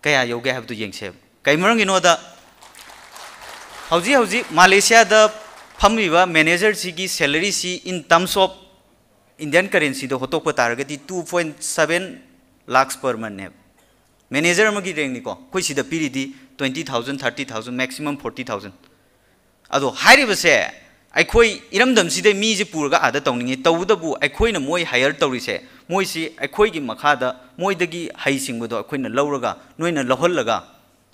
ꯀꯌꯥ ꯌꯧꯒꯦ ꯍꯥꯏꯕꯗꯨ ꯌꯦꯡꯁꯦꯕ꯫ ꯀꯩ ꯃꯔꯝꯒꯤꯅꯣꯗ ꯍꯧꯖꯤꯛ ꯍꯧꯖꯤꯛ ꯃꯥꯂꯦꯁꯤꯌꯥꯗ ꯐꯝꯂꯤꯕ managerꯁꯤꯒꯤ salaryꯁꯤ in terms of Indian currencyꯗ ꯍꯣꯠꯇꯣꯛꯄ ꯇꯥꯔꯒꯗꯤ two point seven lakhs per monthꯅꯦꯕ꯫ Manager ꯑꯃꯒꯤ rankꯅꯤꯀꯣ꯫ ꯑꯩꯈꯣꯏ ꯁꯤꯗ ꯄꯤꯔꯤꯗꯤ twenty thousand, thirty thousand, maximum forty thousand꯫ ꯑꯗꯣ ꯍꯥꯏꯔꯤꯕꯁꯦ ꯑꯩꯈꯣꯏ ꯏꯔꯝꯗꯝꯁꯤꯗ ꯃꯤꯁꯦ ꯄꯨꯔꯒ ꯑꯥꯗ ꯇꯧꯅꯤꯡꯉꯤ꯫ ꯇꯧꯕꯇꯕꯨ ꯑꯩꯈꯣꯏꯅ ꯃꯣꯏ hire ꯇꯧꯔꯤꯁꯦ, ꯃꯣꯏꯁꯤ ꯑꯩꯈꯣꯏꯒꯤ ꯃꯈꯥꯗ ꯃꯣꯏꯗꯒꯤ ꯍꯩꯁꯤꯡꯕꯗꯣ ꯑꯩꯈꯣꯏꯅ ꯂꯧꯔꯒ, ꯅꯣꯏꯅ ꯂꯧꯍꯜꯂꯒ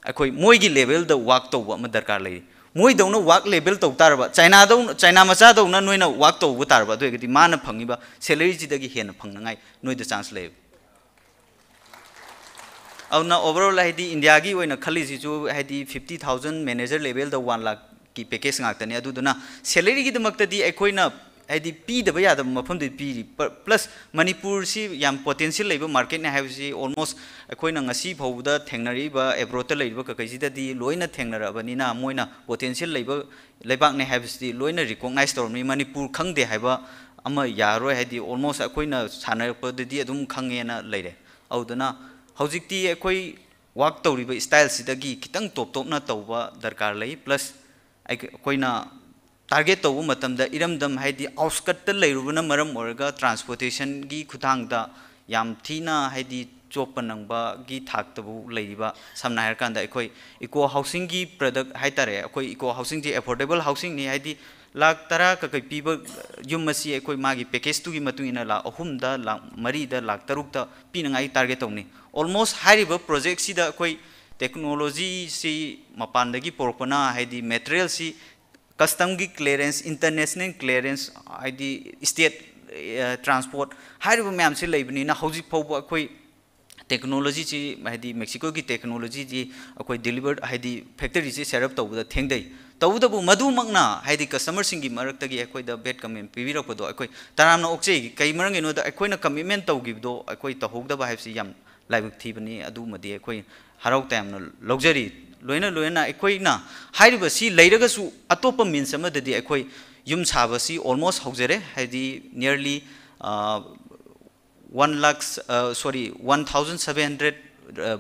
ꯑꯩꯈꯣꯏ ꯃꯣꯏꯒꯤ levelꯗ work ꯇꯧꯕ ꯑꯃ ꯗꯔꯀꯥꯔ ꯂꯩ꯫ ꯃꯣꯏꯗꯧꯅ work level ꯇꯧ ꯇꯥꯔꯕ, ꯆꯥꯏꯅꯥꯗꯧꯅ, ꯆꯥꯏꯅꯥ ꯃꯆꯥꯗꯧꯅ ꯅꯣꯏꯅ work ꯇꯧꯕ ꯇꯥꯔꯕ, ꯑꯗꯨ ꯑꯣꯏꯔꯒꯗꯤ ꯃꯥꯅ ꯐꯪꯉꯤꯕ salaryꯁꯤꯗꯒꯤ ꯍꯦꯟꯅ ꯐꯪꯅꯉꯥꯏ ꯅꯣꯏꯗ chance ꯂꯩ꯫ ꯑꯗꯨꯅ overall ꯍꯥꯏꯗꯤ Indiaꯒꯤ ꯑꯣꯏꯅ ꯈꯜꯂꯤꯁꯤꯁꯨ ꯍꯥꯏꯗꯤ fifty thousand manager levelꯗ one lakhꯀꯤ package ꯉꯥꯛꯇꯅꯤ꯫ ꯑꯗꯨꯗꯨꯅ salaryꯒꯤꯗꯃꯛꯇꯗꯤ ꯑꯩꯈꯣꯏꯅ ꯍꯥꯏꯗꯤ ꯄꯤꯗꯕ ꯌꯥꯗꯕ ꯃꯐꯝꯗꯤ ꯄꯤꯔꯤ꯫ ꯄ-, plus ꯃꯅꯤꯄꯨꯔꯁꯤ ꯌꯥꯝ potential ꯂꯩꯕ marketꯅꯤ ꯍꯥꯏꯕꯁꯤ almost ꯑꯩꯈꯣꯏꯅ ꯉꯁꯤ ꯐꯥꯎꯕꯗ ꯊꯦꯡꯅꯔꯛꯏꯕ abroadꯇ ꯂꯩꯔꯤꯕ ꯀꯀꯩꯁꯤꯗꯗꯤ ꯂꯣꯏꯅ ꯊꯦꯡꯅꯔꯛꯑꯕꯅꯤꯅ ꯃꯣꯏꯅ potential ꯂꯩꯕ ꯂꯩꯕꯥꯛꯅꯦ ꯍꯥꯏꯕꯁꯤꯗꯤ ꯂꯣꯏꯅ recognize ꯇꯧꯔꯝꯃꯤ꯫ ꯃꯅꯤꯄꯨꯔ ꯈꯪꯗꯦ ꯍꯥꯏꯕ ꯑꯃ ꯌꯥꯔꯣꯏ, ꯍꯥꯏꯗꯤ almost ꯑꯩꯈꯣꯏꯅ ꯁꯥꯟꯅꯔꯛꯄꯗꯗꯤ ꯑꯗꯨꯝ ꯈꯪꯉꯦꯅ ꯂꯩꯔꯦ꯫ ꯑꯗꯨꯗꯨꯅ ꯍꯧꯖꯤꯛꯇꯤ ꯑꯩꯈꯣꯏ work ꯇꯧꯔꯤꯕ styleꯁꯤꯗꯒꯤ ꯈꯤꯇꯪ top topꯅ ꯇꯧꯕ ꯗꯔꯀꯥꯔ ꯂꯩ꯫ Plus ꯑꯩꯈꯣꯏꯅ target ꯇꯧꯕ ꯃꯇꯝꯗ ꯏꯔꯝꯗꯝ ꯍꯥꯏꯗꯤ outskirtꯇ ꯂꯩꯔꯨꯕꯅ ꯃꯔꯝ ꯑꯣꯏꯔꯒ transportationꯒꯤ ꯈꯨꯊꯥꯡꯗ ꯌꯥꯝ ꯊꯤꯅ ꯍꯥꯏꯗꯤ ꯆꯣꯞꯄ ꯅꯪꯕꯒꯤ ꯊꯥꯛꯇꯕꯨ ꯂꯩꯔꯤꯕ, ꯁꯝꯅ ꯍꯥꯏꯔꯀꯥꯟꯗ ꯑꯩꯈꯣꯏ eco housingꯒꯤ product ꯍꯥꯏꯇꯥꯔꯦ, ꯑꯩꯈꯣꯏ eco housingꯁꯤ affordable housingꯅꯤ, ꯍꯥꯏꯗꯤ ꯂꯥꯛ ꯇꯔꯥ ꯀꯀꯩ ꯄꯤꯕ ꯌꯨꯝ ꯑꯁꯤ ꯑꯩꯈꯣꯏ ꯃꯥꯒꯤ packageꯇꯨꯒꯤ ꯃꯇꯨꯡ ꯏꯟꯅ ꯂꯥꯛ ꯑꯍꯨꯝꯗ, ꯂꯥꯛ ꯃꯔꯤꯗ, ꯂꯥꯛ ꯇꯔꯨꯛꯇ ꯄꯤꯅꯉꯥꯏ target ꯇꯧꯅꯤ꯫ Almost ꯍꯥꯏꯔꯤꯕ projectꯁꯤꯗ ꯑꯩꯈꯣꯏ ꯇꯦꯛꯅꯣꯂꯣꯖꯤꯁꯤ ꯃꯄꯥꯟꯗꯒꯤ ꯄꯨꯔꯛꯄꯅ, ꯍꯥꯏꯗꯤ ꯃꯦꯇꯔꯤꯌꯦꯜꯁꯤ ꯀꯁꯇꯝꯒꯤ ꯀ꯭ꯂꯤꯌꯔꯦꯟꯁ, ꯏꯟꯇꯔꯅꯦꯁꯅꯦꯜ ꯀ꯭ꯂꯤꯌꯔꯦꯟꯁ, ꯍꯥꯏꯗꯤ ꯁ꯭ꯇꯦꯠ ꯇ꯭ꯔꯥꯟꯁꯄꯣꯔꯠ, ꯍꯥꯏꯔꯤꯕ ꯃꯌꯥꯝꯁꯤ ꯂꯩꯕꯅꯤꯅ ꯍꯧꯖꯤꯛ ꯐꯥꯎꯕ ꯑꯩꯈꯣꯏ ꯇꯦꯛꯅꯣꯂꯣꯖꯤꯁꯤ, ꯍꯥꯏꯗꯤ ꯃꯦꯛꯁꯤꯀꯣꯒꯤ ꯇꯦꯛꯅꯣꯂꯣꯖꯤꯁꯤ ꯑꯩꯈꯣꯏ ꯗꯤꯂꯤꯚꯔ, ꯍꯥꯏꯗꯤ ꯐꯦꯛꯇꯔꯤꯁꯤ ꯁꯦꯠ ꯑꯞ ꯇꯧꯕꯗ ꯊꯦꯡꯊꯩ꯫ ꯇꯧꯕꯇꯕꯨ ꯃꯗꯨꯃꯛꯅ ꯍꯥꯏꯗꯤ ꯀꯁꯇꯃꯔꯁꯤꯡꯒꯤ ꯃꯔꯛꯇꯒꯤ ꯑꯩꯈꯣꯏꯗ ꯕꯦꯗ ꯀꯃꯦꯟ ꯄꯤꯕꯤꯔꯛꯄꯗꯣ ꯑꯩꯈꯣꯏ ꯇꯔꯥꯝꯅ ꯑꯣꯛꯆꯩ꯫ ꯀꯩ ꯃꯔꯝꯒꯤꯅꯣꯗ ꯑꯩꯈꯣꯏꯅ ꯀꯃꯤꯠꯃꯦꯟ ꯇꯧꯈꯤꯕꯗꯣ ꯑꯩꯈꯣꯏ ꯇꯧꯍꯧꯗꯕ ꯍꯥꯏꯕꯁꯤ ꯌꯥꯝ ꯂꯥꯏꯕꯛ ꯊꯤꯕꯅꯤ꯫ ꯑꯗꯨꯃꯗꯤ ꯑꯩꯈꯣꯏ ꯍꯔꯥꯎ ꯇꯌꯥꯝꯅ ꯂꯧꯖꯔꯤ꯫ ꯂꯣꯏꯅ ꯂꯣꯏꯅꯅ ꯑꯩꯈꯣꯏꯅ ꯍꯥꯏꯔꯤꯕꯁꯤ ꯂꯩꯔꯒꯁꯨ ꯑꯇꯣꯞꯄ ꯃꯤꯟꯁ ꯑꯃꯗꯗꯤ ꯑꯩꯈꯣꯏ ꯌꯨꯝ ꯁꯥꯕꯁꯤ ꯑꯣꯜꯃꯣꯁ ꯍꯧꯖꯔꯦ, ꯍꯥꯏꯗꯤ nearly one lakh, sorry, one thousand seven hundred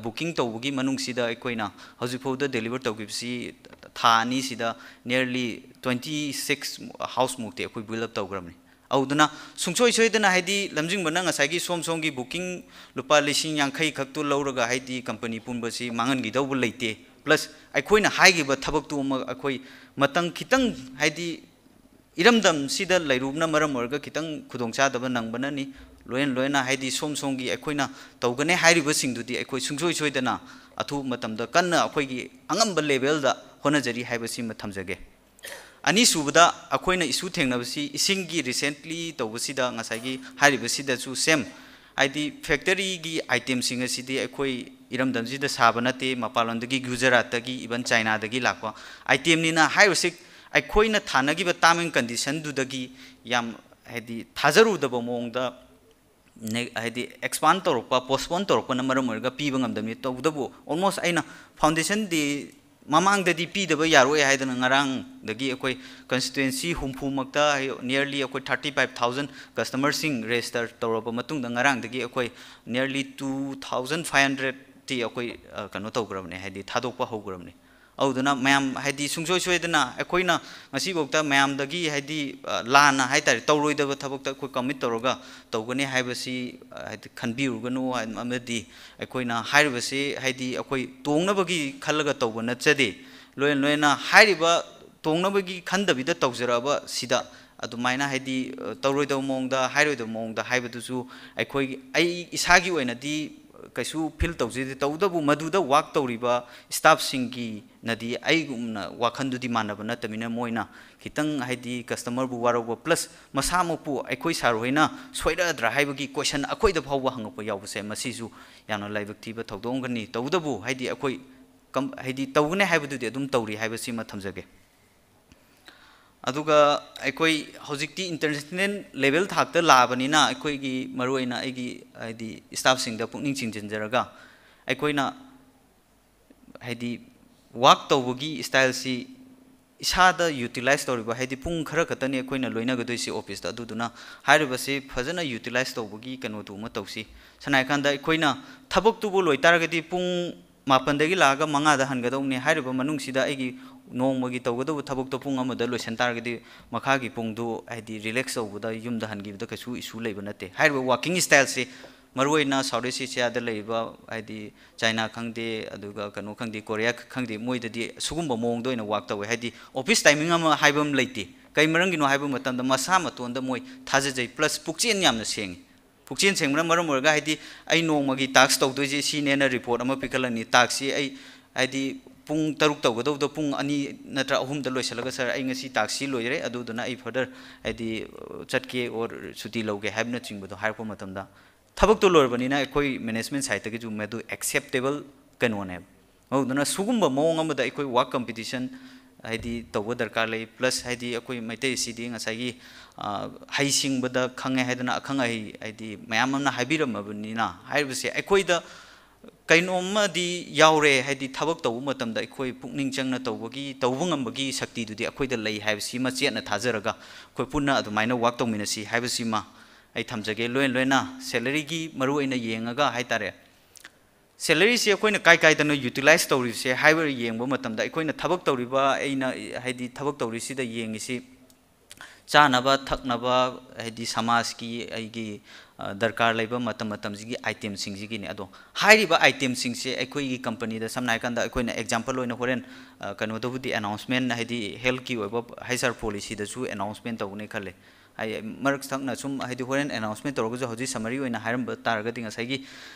booking ꯇꯧꯕꯒꯤ ꯃꯅꯨꯡꯁꯤꯗ ꯑꯩꯈꯣꯏꯅ ꯍꯧꯖꯤꯛꯐꯥꯎꯗ ꯗꯦꯂꯤꯚꯔ ꯇꯧꯈꯤꯕꯁꯤ ꯊꯥ ꯑꯅꯤꯁꯤꯗ ꯅꯤꯌꯔꯂꯤ ꯇ꯭ꯋꯦꯟꯇꯤ ꯁꯤꯛꯁ ꯍꯥꯎꯁꯃꯨꯛꯇꯤ ꯑꯩꯈꯣꯏ ꯕꯤꯜ ꯑꯞ ꯇꯧꯈ꯭ꯔꯕꯅꯤ꯫ ꯑꯗꯨꯅ ꯁꯨꯡꯁꯣꯏ ꯁꯣꯏꯗꯅ ꯍꯥꯏꯗꯤ ꯂꯝꯖꯤꯡꯕꯅ ꯉꯁꯥꯏꯒꯤ ꯁꯣꯝ ꯁꯣꯝꯒꯤ ꯕꯨꯀꯤꯡ ꯂꯨꯄꯥ ꯂꯤꯁꯤꯡ ꯌꯥꯡꯈꯩ ꯈꯛꯇꯨ ꯂꯧꯔꯒ ꯍꯥꯏꯗꯤ ꯀꯝꯄꯅꯤ ꯄꯨꯟꯕꯁꯤ ꯃꯥꯡꯍꯟꯈꯤꯗꯧꯕ ꯂꯩꯇꯦ꯫ ꯄ꯭ꯂꯁ ꯑꯩꯈꯣꯏꯅ ꯍꯥꯏꯈꯤꯕ ꯊꯕꯛꯇꯨ ꯑꯃ ꯑꯩꯈꯣꯏ ꯃꯇꯝ ꯈꯤꯇꯪ ꯍꯥꯏꯗꯤ ꯏꯔꯝꯗꯝꯁꯤꯗ ꯂꯩꯔꯨꯕꯅ ꯃꯔꯝ ꯑꯣꯏꯔꯒ ꯈꯤꯇꯪ ꯈꯨꯗꯣꯡꯆꯥꯗꯕ ꯅꯪꯕꯅꯅꯤ꯫ ꯂꯣꯏꯅ ꯂꯣꯏꯅ ꯍꯥꯏꯗꯤ ꯁꯣꯝ ꯁꯣꯝꯒꯤ ꯑꯩꯈꯣꯏꯅ ꯇꯧꯒꯅꯤ ꯍꯥꯏꯔꯤꯕꯁꯤꯡꯗꯨꯗꯤ ꯑꯩꯈꯣꯏ ꯁꯨꯡꯁꯣꯏ ꯁꯣꯏꯗꯅ ꯑꯊꯨꯕ ꯃꯇꯝꯗ ꯀꯟꯅ ꯑꯩꯈꯣꯏꯒꯤ ꯑꯉꯝꯕ ꯂꯦꯚꯦꯜꯗ ꯍꯣꯠꯅꯖꯔꯤ ꯍꯥꯏꯕꯁꯤꯃ ꯊꯝꯖꯒꯦ꯫ ꯑꯅꯤꯁꯨꯕꯗ ꯑꯩꯈꯣꯏꯅ ꯏꯁꯨ ꯊꯦꯡꯅꯕꯁꯤ ꯏꯁꯤꯡꯒꯤ ꯔꯤꯁꯦꯟꯠꯂꯤ ꯇꯧꯕꯁꯤꯗ ꯉꯁꯥꯏꯒꯤ ꯍꯥꯏꯔꯤꯕꯁꯤꯗꯁꯨ ꯁꯦꯝ, ꯍꯥꯏꯗꯤ ꯐꯦꯛꯇꯔꯤꯒꯤ ꯑꯥꯏꯇꯦꯝꯁꯤꯡ ꯑꯁꯤꯗꯤ ꯑꯩꯈꯣꯏ ꯏꯔꯝꯗꯝꯁꯤꯗ ꯁꯥꯕ ꯅꯠꯇꯦ, ꯃꯄꯥꯟꯂꯣꯝꯗꯒꯤ ꯒꯨꯖꯔꯥꯠꯇꯒꯤ, ꯏꯚꯟ ꯆꯥꯏꯅꯥꯗꯒꯤ ꯂꯥꯛꯄ ꯑꯥꯏꯇꯦꯝꯅꯤꯅ ꯍꯥꯏꯔꯤꯕꯁꯤ ꯑꯩꯈꯣꯏꯅ ꯊꯥꯅꯈꯤꯕ ꯇꯥꯔꯝ ꯑꯦꯟ ꯀꯟꯗꯤꯁꯟꯗꯨꯗꯒꯤ ꯌꯥꯝ ꯍꯥꯏꯗꯤ ꯊꯥꯖꯔꯨꯗꯕ ꯃꯑꯣꯡꯗ ꯅꯦ-, ꯍꯥꯏꯗꯤ ꯑꯦꯛꯁꯄꯥꯟ ꯇꯧꯔꯛꯄ, ꯄꯣꯁꯄꯣꯟ ꯇꯧꯔꯛꯄꯅ ꯃꯔꯝ ꯑꯣꯏꯔꯒ ꯄꯤꯕ ꯉꯝꯗꯕꯅꯤ꯫ ꯇꯧꯕꯇꯕꯨ ꯑꯣꯜꯃꯣꯁ ꯑꯩꯅ ꯐꯥꯎꯟꯗꯦꯁꯟ ꯗꯦ ꯃꯃꯥꯡꯗꯗꯤ ꯄꯤꯗꯕ ꯌꯥꯔꯣꯏ ꯍꯥꯏꯗꯅ ꯉꯔꯥꯡꯗꯒꯤ ꯑꯩꯈꯣꯏ ꯀꯟꯁꯇꯤꯇ꯭ꯋꯦꯟꯁꯤ ꯍꯨꯝꯐꯨꯃꯛꯇ ꯅꯤꯌꯔꯂꯤ ꯑꯩꯈꯣꯏ ꯊꯥꯔꯇꯤ ꯐꯥꯏꯚ ꯊꯥꯎꯖꯟ ꯀꯁꯇꯃꯔꯁꯤꯡ ꯔꯦꯖꯤꯁꯇꯔ ꯇꯧꯔꯕ ꯃꯇꯨꯡꯗ ꯉꯔꯥꯡꯗꯒꯤ ꯑꯩꯈꯣꯏ ꯅꯤꯌꯔꯂꯤ ꯇꯨ ꯊꯥꯎꯖꯟ ꯐꯥꯏꯚ ꯍꯟꯗ꯭ꯔꯦꯠꯇꯤ ꯑꯩꯈꯣꯏ, ꯑ, ꯀꯩꯅꯣ ꯇꯧꯈ꯭ꯔꯕꯅꯦ, ꯍꯥꯏꯗꯤ ꯊꯥꯗꯣꯛꯄ ꯍꯧꯈ꯭ꯔꯕꯅꯦ꯫ ꯑꯗꯨꯗꯨꯅ ꯃꯌꯥꯝ ꯍꯥꯏꯗꯤ ꯁꯨꯡꯁꯣꯏ ꯁꯣꯏꯗꯅ ꯑꯩꯈꯣꯏꯅ ꯉꯁꯤꯐꯥꯎꯗ ꯃꯌꯥꯝꯗꯒꯤ ꯍꯥꯏꯗꯤ, ꯑ, ꯂꯥꯟꯅ ꯍꯥꯏꯇꯥꯔꯦ, ꯇꯧꯔꯣꯏꯗꯕ ꯊꯕꯛꯇ ꯑꯩꯈꯣꯏ ꯀꯃꯤꯠ ꯇꯧꯔꯒ ꯇꯧꯒꯅꯤ ꯍꯥꯏꯕꯁꯤ, ꯑ, ꯍꯥꯏꯗꯤ ꯈꯟꯕꯤꯔꯨꯒꯅꯨ꯫ ꯑꯃꯗꯤ ꯑꯩꯈꯣꯏꯅ ꯍꯥꯏꯔꯤꯕꯁꯤ ꯍꯥꯏꯗꯤ ꯑꯩꯈꯣꯏ ꯇꯣꯡꯅꯕꯒꯤ ꯈꯜꯂꯒ ꯇꯧꯕ ꯅꯠꯆꯗꯦ꯫ ꯂꯣꯏꯅ ꯂꯣꯏꯅ ꯍꯥꯏꯔꯤꯕ ꯇꯣꯡꯅꯕꯒꯤ ꯈꯟꯗꯕꯤꯗ ꯇꯧꯖꯔꯛꯑꯕ ꯁꯤꯗ ꯑꯗꯨꯃꯥꯏꯅ ꯍꯥꯏꯗꯤ, ꯑ, ꯇꯧꯔꯣꯏꯗꯕ ꯃꯑꯣꯡꯗ, ꯍꯥꯏꯔꯣꯏꯗꯕ ꯃꯑꯣꯡꯗ ꯍꯥꯏꯕꯗꯨꯁꯨ ꯑꯩꯈꯣꯏ, ꯑꯩ ꯏꯁꯥꯒꯤ ꯑꯣꯏꯅꯗꯤ ꯀꯩꯁꯨ ꯐꯤꯜ ꯇꯧꯖꯗꯦ꯫ ꯇꯧꯕꯇꯕꯨ ꯃꯗꯨꯗ ꯋꯥꯛ ꯇꯧꯔꯤꯕ ꯁ꯭ꯇꯥꯐꯁꯤꯡꯒꯤꯅꯗꯤ ꯑꯩꯒꯨꯝꯅ ꯋꯥꯈꯜꯗꯨꯗꯤ ꯃꯥꯟꯅꯕ ꯅꯠꯇꯕꯅꯤꯅ, ꯃꯣꯏꯅ ꯈꯤꯇꯪ ꯍꯥꯏꯗꯤ ꯀꯁꯇꯃꯔꯕꯨ ꯋꯥꯔꯧꯕ, ꯄ꯭ꯂꯁ ꯃꯁꯥꯃꯛꯄꯨ ꯑꯩꯈꯣꯏ ꯁꯥꯔ ꯍꯣꯏꯅ ꯁꯣꯏꯔꯛꯑꯗ꯭ꯔꯥ ꯍꯥꯏꯕꯒꯤ ꯀꯣꯏꯁꯟ ꯑꯩꯈꯣꯏꯗ ꯐꯥꯎꯕ ꯍꯪꯉꯛꯄ ꯌꯥꯎꯕꯁꯦ, ꯃꯁꯤꯁꯨ ꯌꯥꯝꯅ ꯂꯥꯏꯕꯛ ꯊꯤꯕ ꯊꯧꯗꯣꯛ ꯑꯃꯅꯤ꯫ ꯇꯧꯕꯇꯕꯨ ꯍꯥꯏꯗꯤ ꯑꯩꯈꯣꯏ ꯀꯝ-, ꯍꯥꯏꯗꯤ ꯇꯧꯒꯅꯤ ꯍꯥꯏꯕꯗꯨꯗꯤ ꯑꯗꯨꯝ ꯇꯧꯔꯤ ꯍꯥꯏꯕꯁꯤꯃ ꯊꯝꯖꯒꯦ꯫ ꯑꯗꯨꯒ ꯑꯩꯈꯣꯏ ꯍꯧꯖꯤꯛꯇꯤ ꯏꯟꯇꯔꯅꯦꯁꯅꯦꯜ ꯂꯦꯚꯦꯜ ꯊꯥꯛꯇ ꯂꯥꯛꯑꯕꯅꯤꯅ, ꯑꯩꯈꯣꯏꯒꯤ ꯃꯔꯨꯑꯣꯏꯅ ꯑꯩꯒꯤ ꯍꯥꯏꯗꯤ ꯁ꯭ꯇꯥꯐꯁꯤꯡꯗ ꯄꯨꯛꯅꯤꯡ ꯆꯤꯡꯁꯤꯟꯖꯔꯒ, ꯑꯩꯈꯣꯏꯅ ꯍꯥꯏꯗꯤ ꯋꯥꯛ ꯇꯧꯕꯒꯤ ꯁ꯭ꯇꯥꯏꯜꯁꯤ ꯏꯁꯥꯗ ꯌꯨꯇꯤꯂꯥꯏꯁ ꯇꯧꯔꯤꯕ, ꯍꯥꯏꯗꯤ ꯄꯨꯡ ꯈꯔ ꯈꯛꯇꯅꯤ ꯑꯩꯈꯣꯏꯅ ꯂꯣꯏꯅꯒꯗꯣꯏꯁꯤ ꯑꯣꯐꯤꯁꯇ, ꯑꯗꯨꯗꯨꯅ ꯍꯥꯏꯔꯤꯕꯁꯤ ꯐꯖꯅ ꯌꯨꯇꯤꯂꯥꯏꯁ ꯇꯧꯕꯒꯤ ꯀꯩꯅꯣꯗꯨ ꯑꯃ ꯇꯧꯁꯤ꯫ ꯁꯝꯅ ꯍꯥꯏꯔꯀꯥꯟꯗ ꯑꯩꯈꯣꯏꯅ ꯊꯕꯛꯇꯨꯕꯨ ꯂꯣꯏꯇꯥꯔꯒꯗꯤ ꯄꯨꯡ ꯃꯥꯄꯟꯗꯒꯤ ꯂꯥꯛꯑꯒ ꯃꯉꯥꯗ ꯍꯟꯒꯗꯧꯕꯅꯤ꯫ ꯍꯥꯏꯔꯤꯕ ꯃꯅꯨꯡꯁꯤꯗ ꯑꯩꯒꯤ ꯅꯣꯡꯃꯒꯤ ꯇꯧꯒꯗꯧꯕ ꯊꯕꯛꯇꯣ ꯄꯨꯡ ꯑꯃꯗ ꯂꯣꯏꯁꯤꯟ ꯇꯥꯔꯒꯗꯤ, ꯃꯈꯥꯒꯤ ꯄꯨꯡꯗꯨ ꯍꯥꯏꯗꯤ ꯔꯤꯂꯦꯛꯁ ꯇꯧꯕꯗ ꯌꯨꯝꯗ ꯍꯟꯈꯤꯕꯗ ꯀꯩꯁꯨ ꯏꯁꯨ ꯂꯩꯕ ꯅꯠꯇꯦ꯫ ꯍꯥꯏꯔꯤꯕ ꯋꯥꯛꯀꯤꯡ ꯁ꯭ꯇꯥꯏꯜꯁꯤ ꯃꯔꯨꯑꯣꯏꯅ ꯁꯥꯎꯠ ꯏꯁ ꯑꯦꯁꯤꯌꯥꯗ ꯂꯩꯔꯤꯕ, ꯍꯥꯏꯗꯤ ꯆꯥꯏꯅꯥ ꯈꯪꯗꯦ, ꯑꯗꯨꯒ ꯀꯩꯅꯣ ꯈꯪꯗꯦ, ꯀꯣꯔꯤꯌꯥ ꯈꯪꯗꯦ, ꯃꯣꯏꯗꯗꯤ ꯁꯤꯒꯨꯝꯕ ꯃꯑꯣꯡꯗ ꯑꯣꯏꯅ ꯋꯥꯛ ꯇꯧꯋꯦ꯫ ꯍꯥꯏꯗꯤ ꯑꯣꯐꯤꯁ ꯇꯥꯏꯃꯤꯡ ꯑꯃ ꯍꯥꯏꯕ ꯑꯃ ꯂꯩꯇꯦ꯫ ꯀꯩ ꯃꯔꯝꯒꯤꯅꯣ ꯍꯥꯏꯕ ꯃꯇꯝꯗ, ꯃꯁꯥ ꯃꯇꯣꯟꯗ ꯃꯣꯏ ꯊꯥꯖꯖꯩ, ꯄ꯭ꯂꯁ ꯄꯨꯛꯆꯦꯜ ꯌꯥꯝꯅ ꯁꯦꯡꯉꯤ꯫ ꯄꯨꯛꯆꯦꯜ ꯁꯦꯡꯕꯅ ꯃꯔꯝ ꯑꯣꯏꯔꯒ, ꯍꯥꯏꯗꯤ ꯑꯩ ꯅꯣꯡꯃꯒꯤ ꯇꯥꯛꯁ ꯇꯧꯗꯣꯏꯁꯦ ꯁꯤꯅꯦꯅ ꯔꯤꯄꯣꯔꯠ ꯑꯃ ꯄꯤꯈꯠꯂꯅꯤ꯫ ꯇꯥꯛꯁꯁꯤ ꯑꯩ, ꯍꯥꯏꯗꯤ ꯄꯨꯡ ꯇꯔꯨꯛ ꯇꯧꯒꯗꯧꯕꯗꯣ ꯄꯨꯡ ꯑꯅꯤ ꯅꯠꯇ꯭ꯔ ꯑꯍꯨꯝꯗ ꯂꯣꯏꯁꯤꯜꯂꯒ, "ꯁꯥꯔ, ꯑꯩ ꯉꯁꯤ ꯇꯥꯛꯁ ꯁꯤ ꯂꯣꯏꯔꯦ, ꯑꯗꯨꯗꯨꯅ ꯑꯩ ꯐꯔꯗꯔ ꯍꯥꯏꯗꯤ ꯆꯠꯀꯦ ꯑꯣꯔ ꯁꯨꯇꯤ ꯂꯧꯒꯦ" ꯍꯥꯏꯕꯅꯆꯤꯡꯕꯗꯣ ꯍꯥꯏꯔꯛꯄ ꯃꯇꯝꯗ, ꯊꯕꯛꯇꯣ ꯂꯣꯏꯔꯕꯅꯤꯅ ꯑꯩꯈꯣꯏ ꯃꯦꯅꯦꯖꯃꯦꯟ ꯁꯥꯏꯠꯇꯒꯤꯁꯨ ꯃꯗꯨ ꯑꯦꯛꯁꯦꯞꯇꯦꯕꯜ ꯀꯩꯅꯣꯅꯦꯕ꯫ ꯑꯗꯨꯗꯨꯅ ꯁꯤꯒꯨꯝꯕ ꯃꯑꯣꯡ ꯑꯃꯗ ꯑꯩꯈꯣꯏ ꯋꯥꯛ ꯀꯝꯄꯤꯇꯤꯁꯟ ꯍꯥꯏꯗꯤ ꯇꯧꯕ ꯗꯔꯀꯥꯔ ꯂꯩ꯫ ꯄ꯭ꯂꯁ ꯍꯥꯏꯗꯤ ꯑꯩꯈꯣꯏ ꯃꯩꯇꯩꯁꯤꯗꯤ ꯉꯁꯥꯏꯒꯤ, ꯑ, ꯍꯩꯁꯤꯡꯕꯗ ꯈꯪꯉꯦ ꯍꯥꯏꯗꯅ ꯑꯈꯪ ꯑꯍꯩ ꯍꯥꯏꯗꯤ ꯃꯌꯥꯝ ꯑꯃꯅ ꯍꯥꯏꯕꯤꯔꯝꯃꯕꯅꯤꯅ, ꯍꯥꯏꯔꯤꯕꯁꯦ ꯑꯩꯈꯣꯏꯗ ꯀꯩꯅꯣꯝꯃꯗꯤ ꯌꯥꯎꯔꯦ꯫ ꯍꯥꯏꯗꯤ ꯊꯕꯛ ꯇꯧꯕ ꯃꯇꯝꯗ ꯑꯩꯈꯣꯏ ꯄꯨꯛꯅꯤꯡ ꯆꯪꯅ ꯇꯧꯕꯒꯤ, ꯇꯧꯕ ꯉꯝꯕꯒꯤ ꯁꯛꯇꯤꯗꯨꯗꯤ ꯑꯩꯈꯣꯏꯗ ꯂꯩ ꯍꯥꯏꯕꯁꯤꯃ ꯆꯦꯠꯅ ꯊꯥꯖꯔꯒ, ꯑꯩꯈꯣꯏ ꯄꯨꯟꯅ ꯑꯗꯨꯃꯥꯏꯅ ꯋꯥꯛ ꯇꯧꯃꯤꯟꯅꯁꯤ ꯍꯥꯏꯕꯁꯤꯃ ꯑꯩ ꯊꯝꯖꯒꯦ꯫ ꯂꯣꯏꯅ ꯂꯣꯏꯅ ꯁꯦꯂꯔꯤꯒꯤ ꯃꯔꯨ ꯑꯣꯏꯅ ꯌꯦꯡꯉꯒ ꯍꯥꯏꯇꯥꯔꯦ, ꯁꯦꯂꯔꯤꯁꯤ ꯑꯩꯈꯣꯏꯅ ꯀꯥꯏ ꯀꯥꯏꯗꯅꯣ ꯌꯨꯇꯤꯂꯥꯏꯁ ꯇꯧꯔꯤꯕꯁꯦ ꯍꯥꯏꯕ ꯌꯦꯡꯕ ꯃꯇꯝꯗ, ꯑꯩꯈꯣꯏꯅ ꯊꯕꯛ ꯇꯧꯔꯤꯕ, ꯑꯩꯅ ꯍꯥꯏꯗꯤ ꯊꯕꯛ ꯇꯧꯔꯤꯁꯤꯗ ꯌꯦꯡꯉꯤꯁꯤ ꯆꯥꯅꯕ ꯊꯛꯅꯕ, ꯍꯥꯏꯗꯤ ꯁꯃꯥꯖꯀꯤ ꯑꯩꯒꯤ, ꯑ, ꯗꯔꯀꯥꯔ ꯂꯩꯕ ꯃꯇꯝ ꯃꯇꯝꯁꯤꯒꯤ ꯑꯥꯏꯇꯦꯝꯁꯤꯡꯁꯤꯒꯤꯅꯤ꯫ ꯑꯗꯣ ꯍꯥꯏꯔꯤꯕ ꯑꯥꯏꯇꯦꯝꯁꯤꯡꯁꯦ ꯑꯩꯈꯣꯏꯒꯤ ꯀꯝꯄꯅꯤꯗ, ꯁꯝꯅ ꯍꯥꯏꯔꯀꯥꯟꯗ, ꯑꯩꯈꯣꯏꯅ ꯑꯦꯛꯖꯥꯝꯄꯜ ꯑꯣꯏꯅ ꯍꯣꯔꯦꯟ, ꯑ, ꯀꯩꯅꯣꯗꯕꯨꯗꯤ ꯑꯦꯅꯥꯎꯟꯁꯃꯦꯟ, ꯍꯥꯏꯗꯤ ꯍꯦꯜꯊꯀꯤ ꯑꯣꯏꯕ ꯍꯩꯆ ꯑꯥꯔ ꯄꯣꯂꯤꯁꯤꯗꯁꯨ ꯑꯦꯅꯥꯎꯟꯁꯃꯦꯟ ꯇꯧꯒꯅꯤ ꯈꯜꯂꯦ꯫ ꯍꯥꯏꯗꯤ ꯃꯔꯛ ꯊꯛꯅ ꯁꯨꯝ, ꯍꯥꯏꯗꯤ ꯍꯣꯔꯦꯟ ꯑꯦꯅꯥꯎꯟꯁꯃꯦꯟ ꯇꯧꯔꯒꯁꯨ, ꯍꯧꯖꯤꯛ ꯁꯃꯔꯤ ꯑꯣꯏꯅ ꯍꯥꯏꯔꯝꯕ ꯇꯥꯔꯒꯗꯤ, ꯉꯁꯥꯏꯒꯤ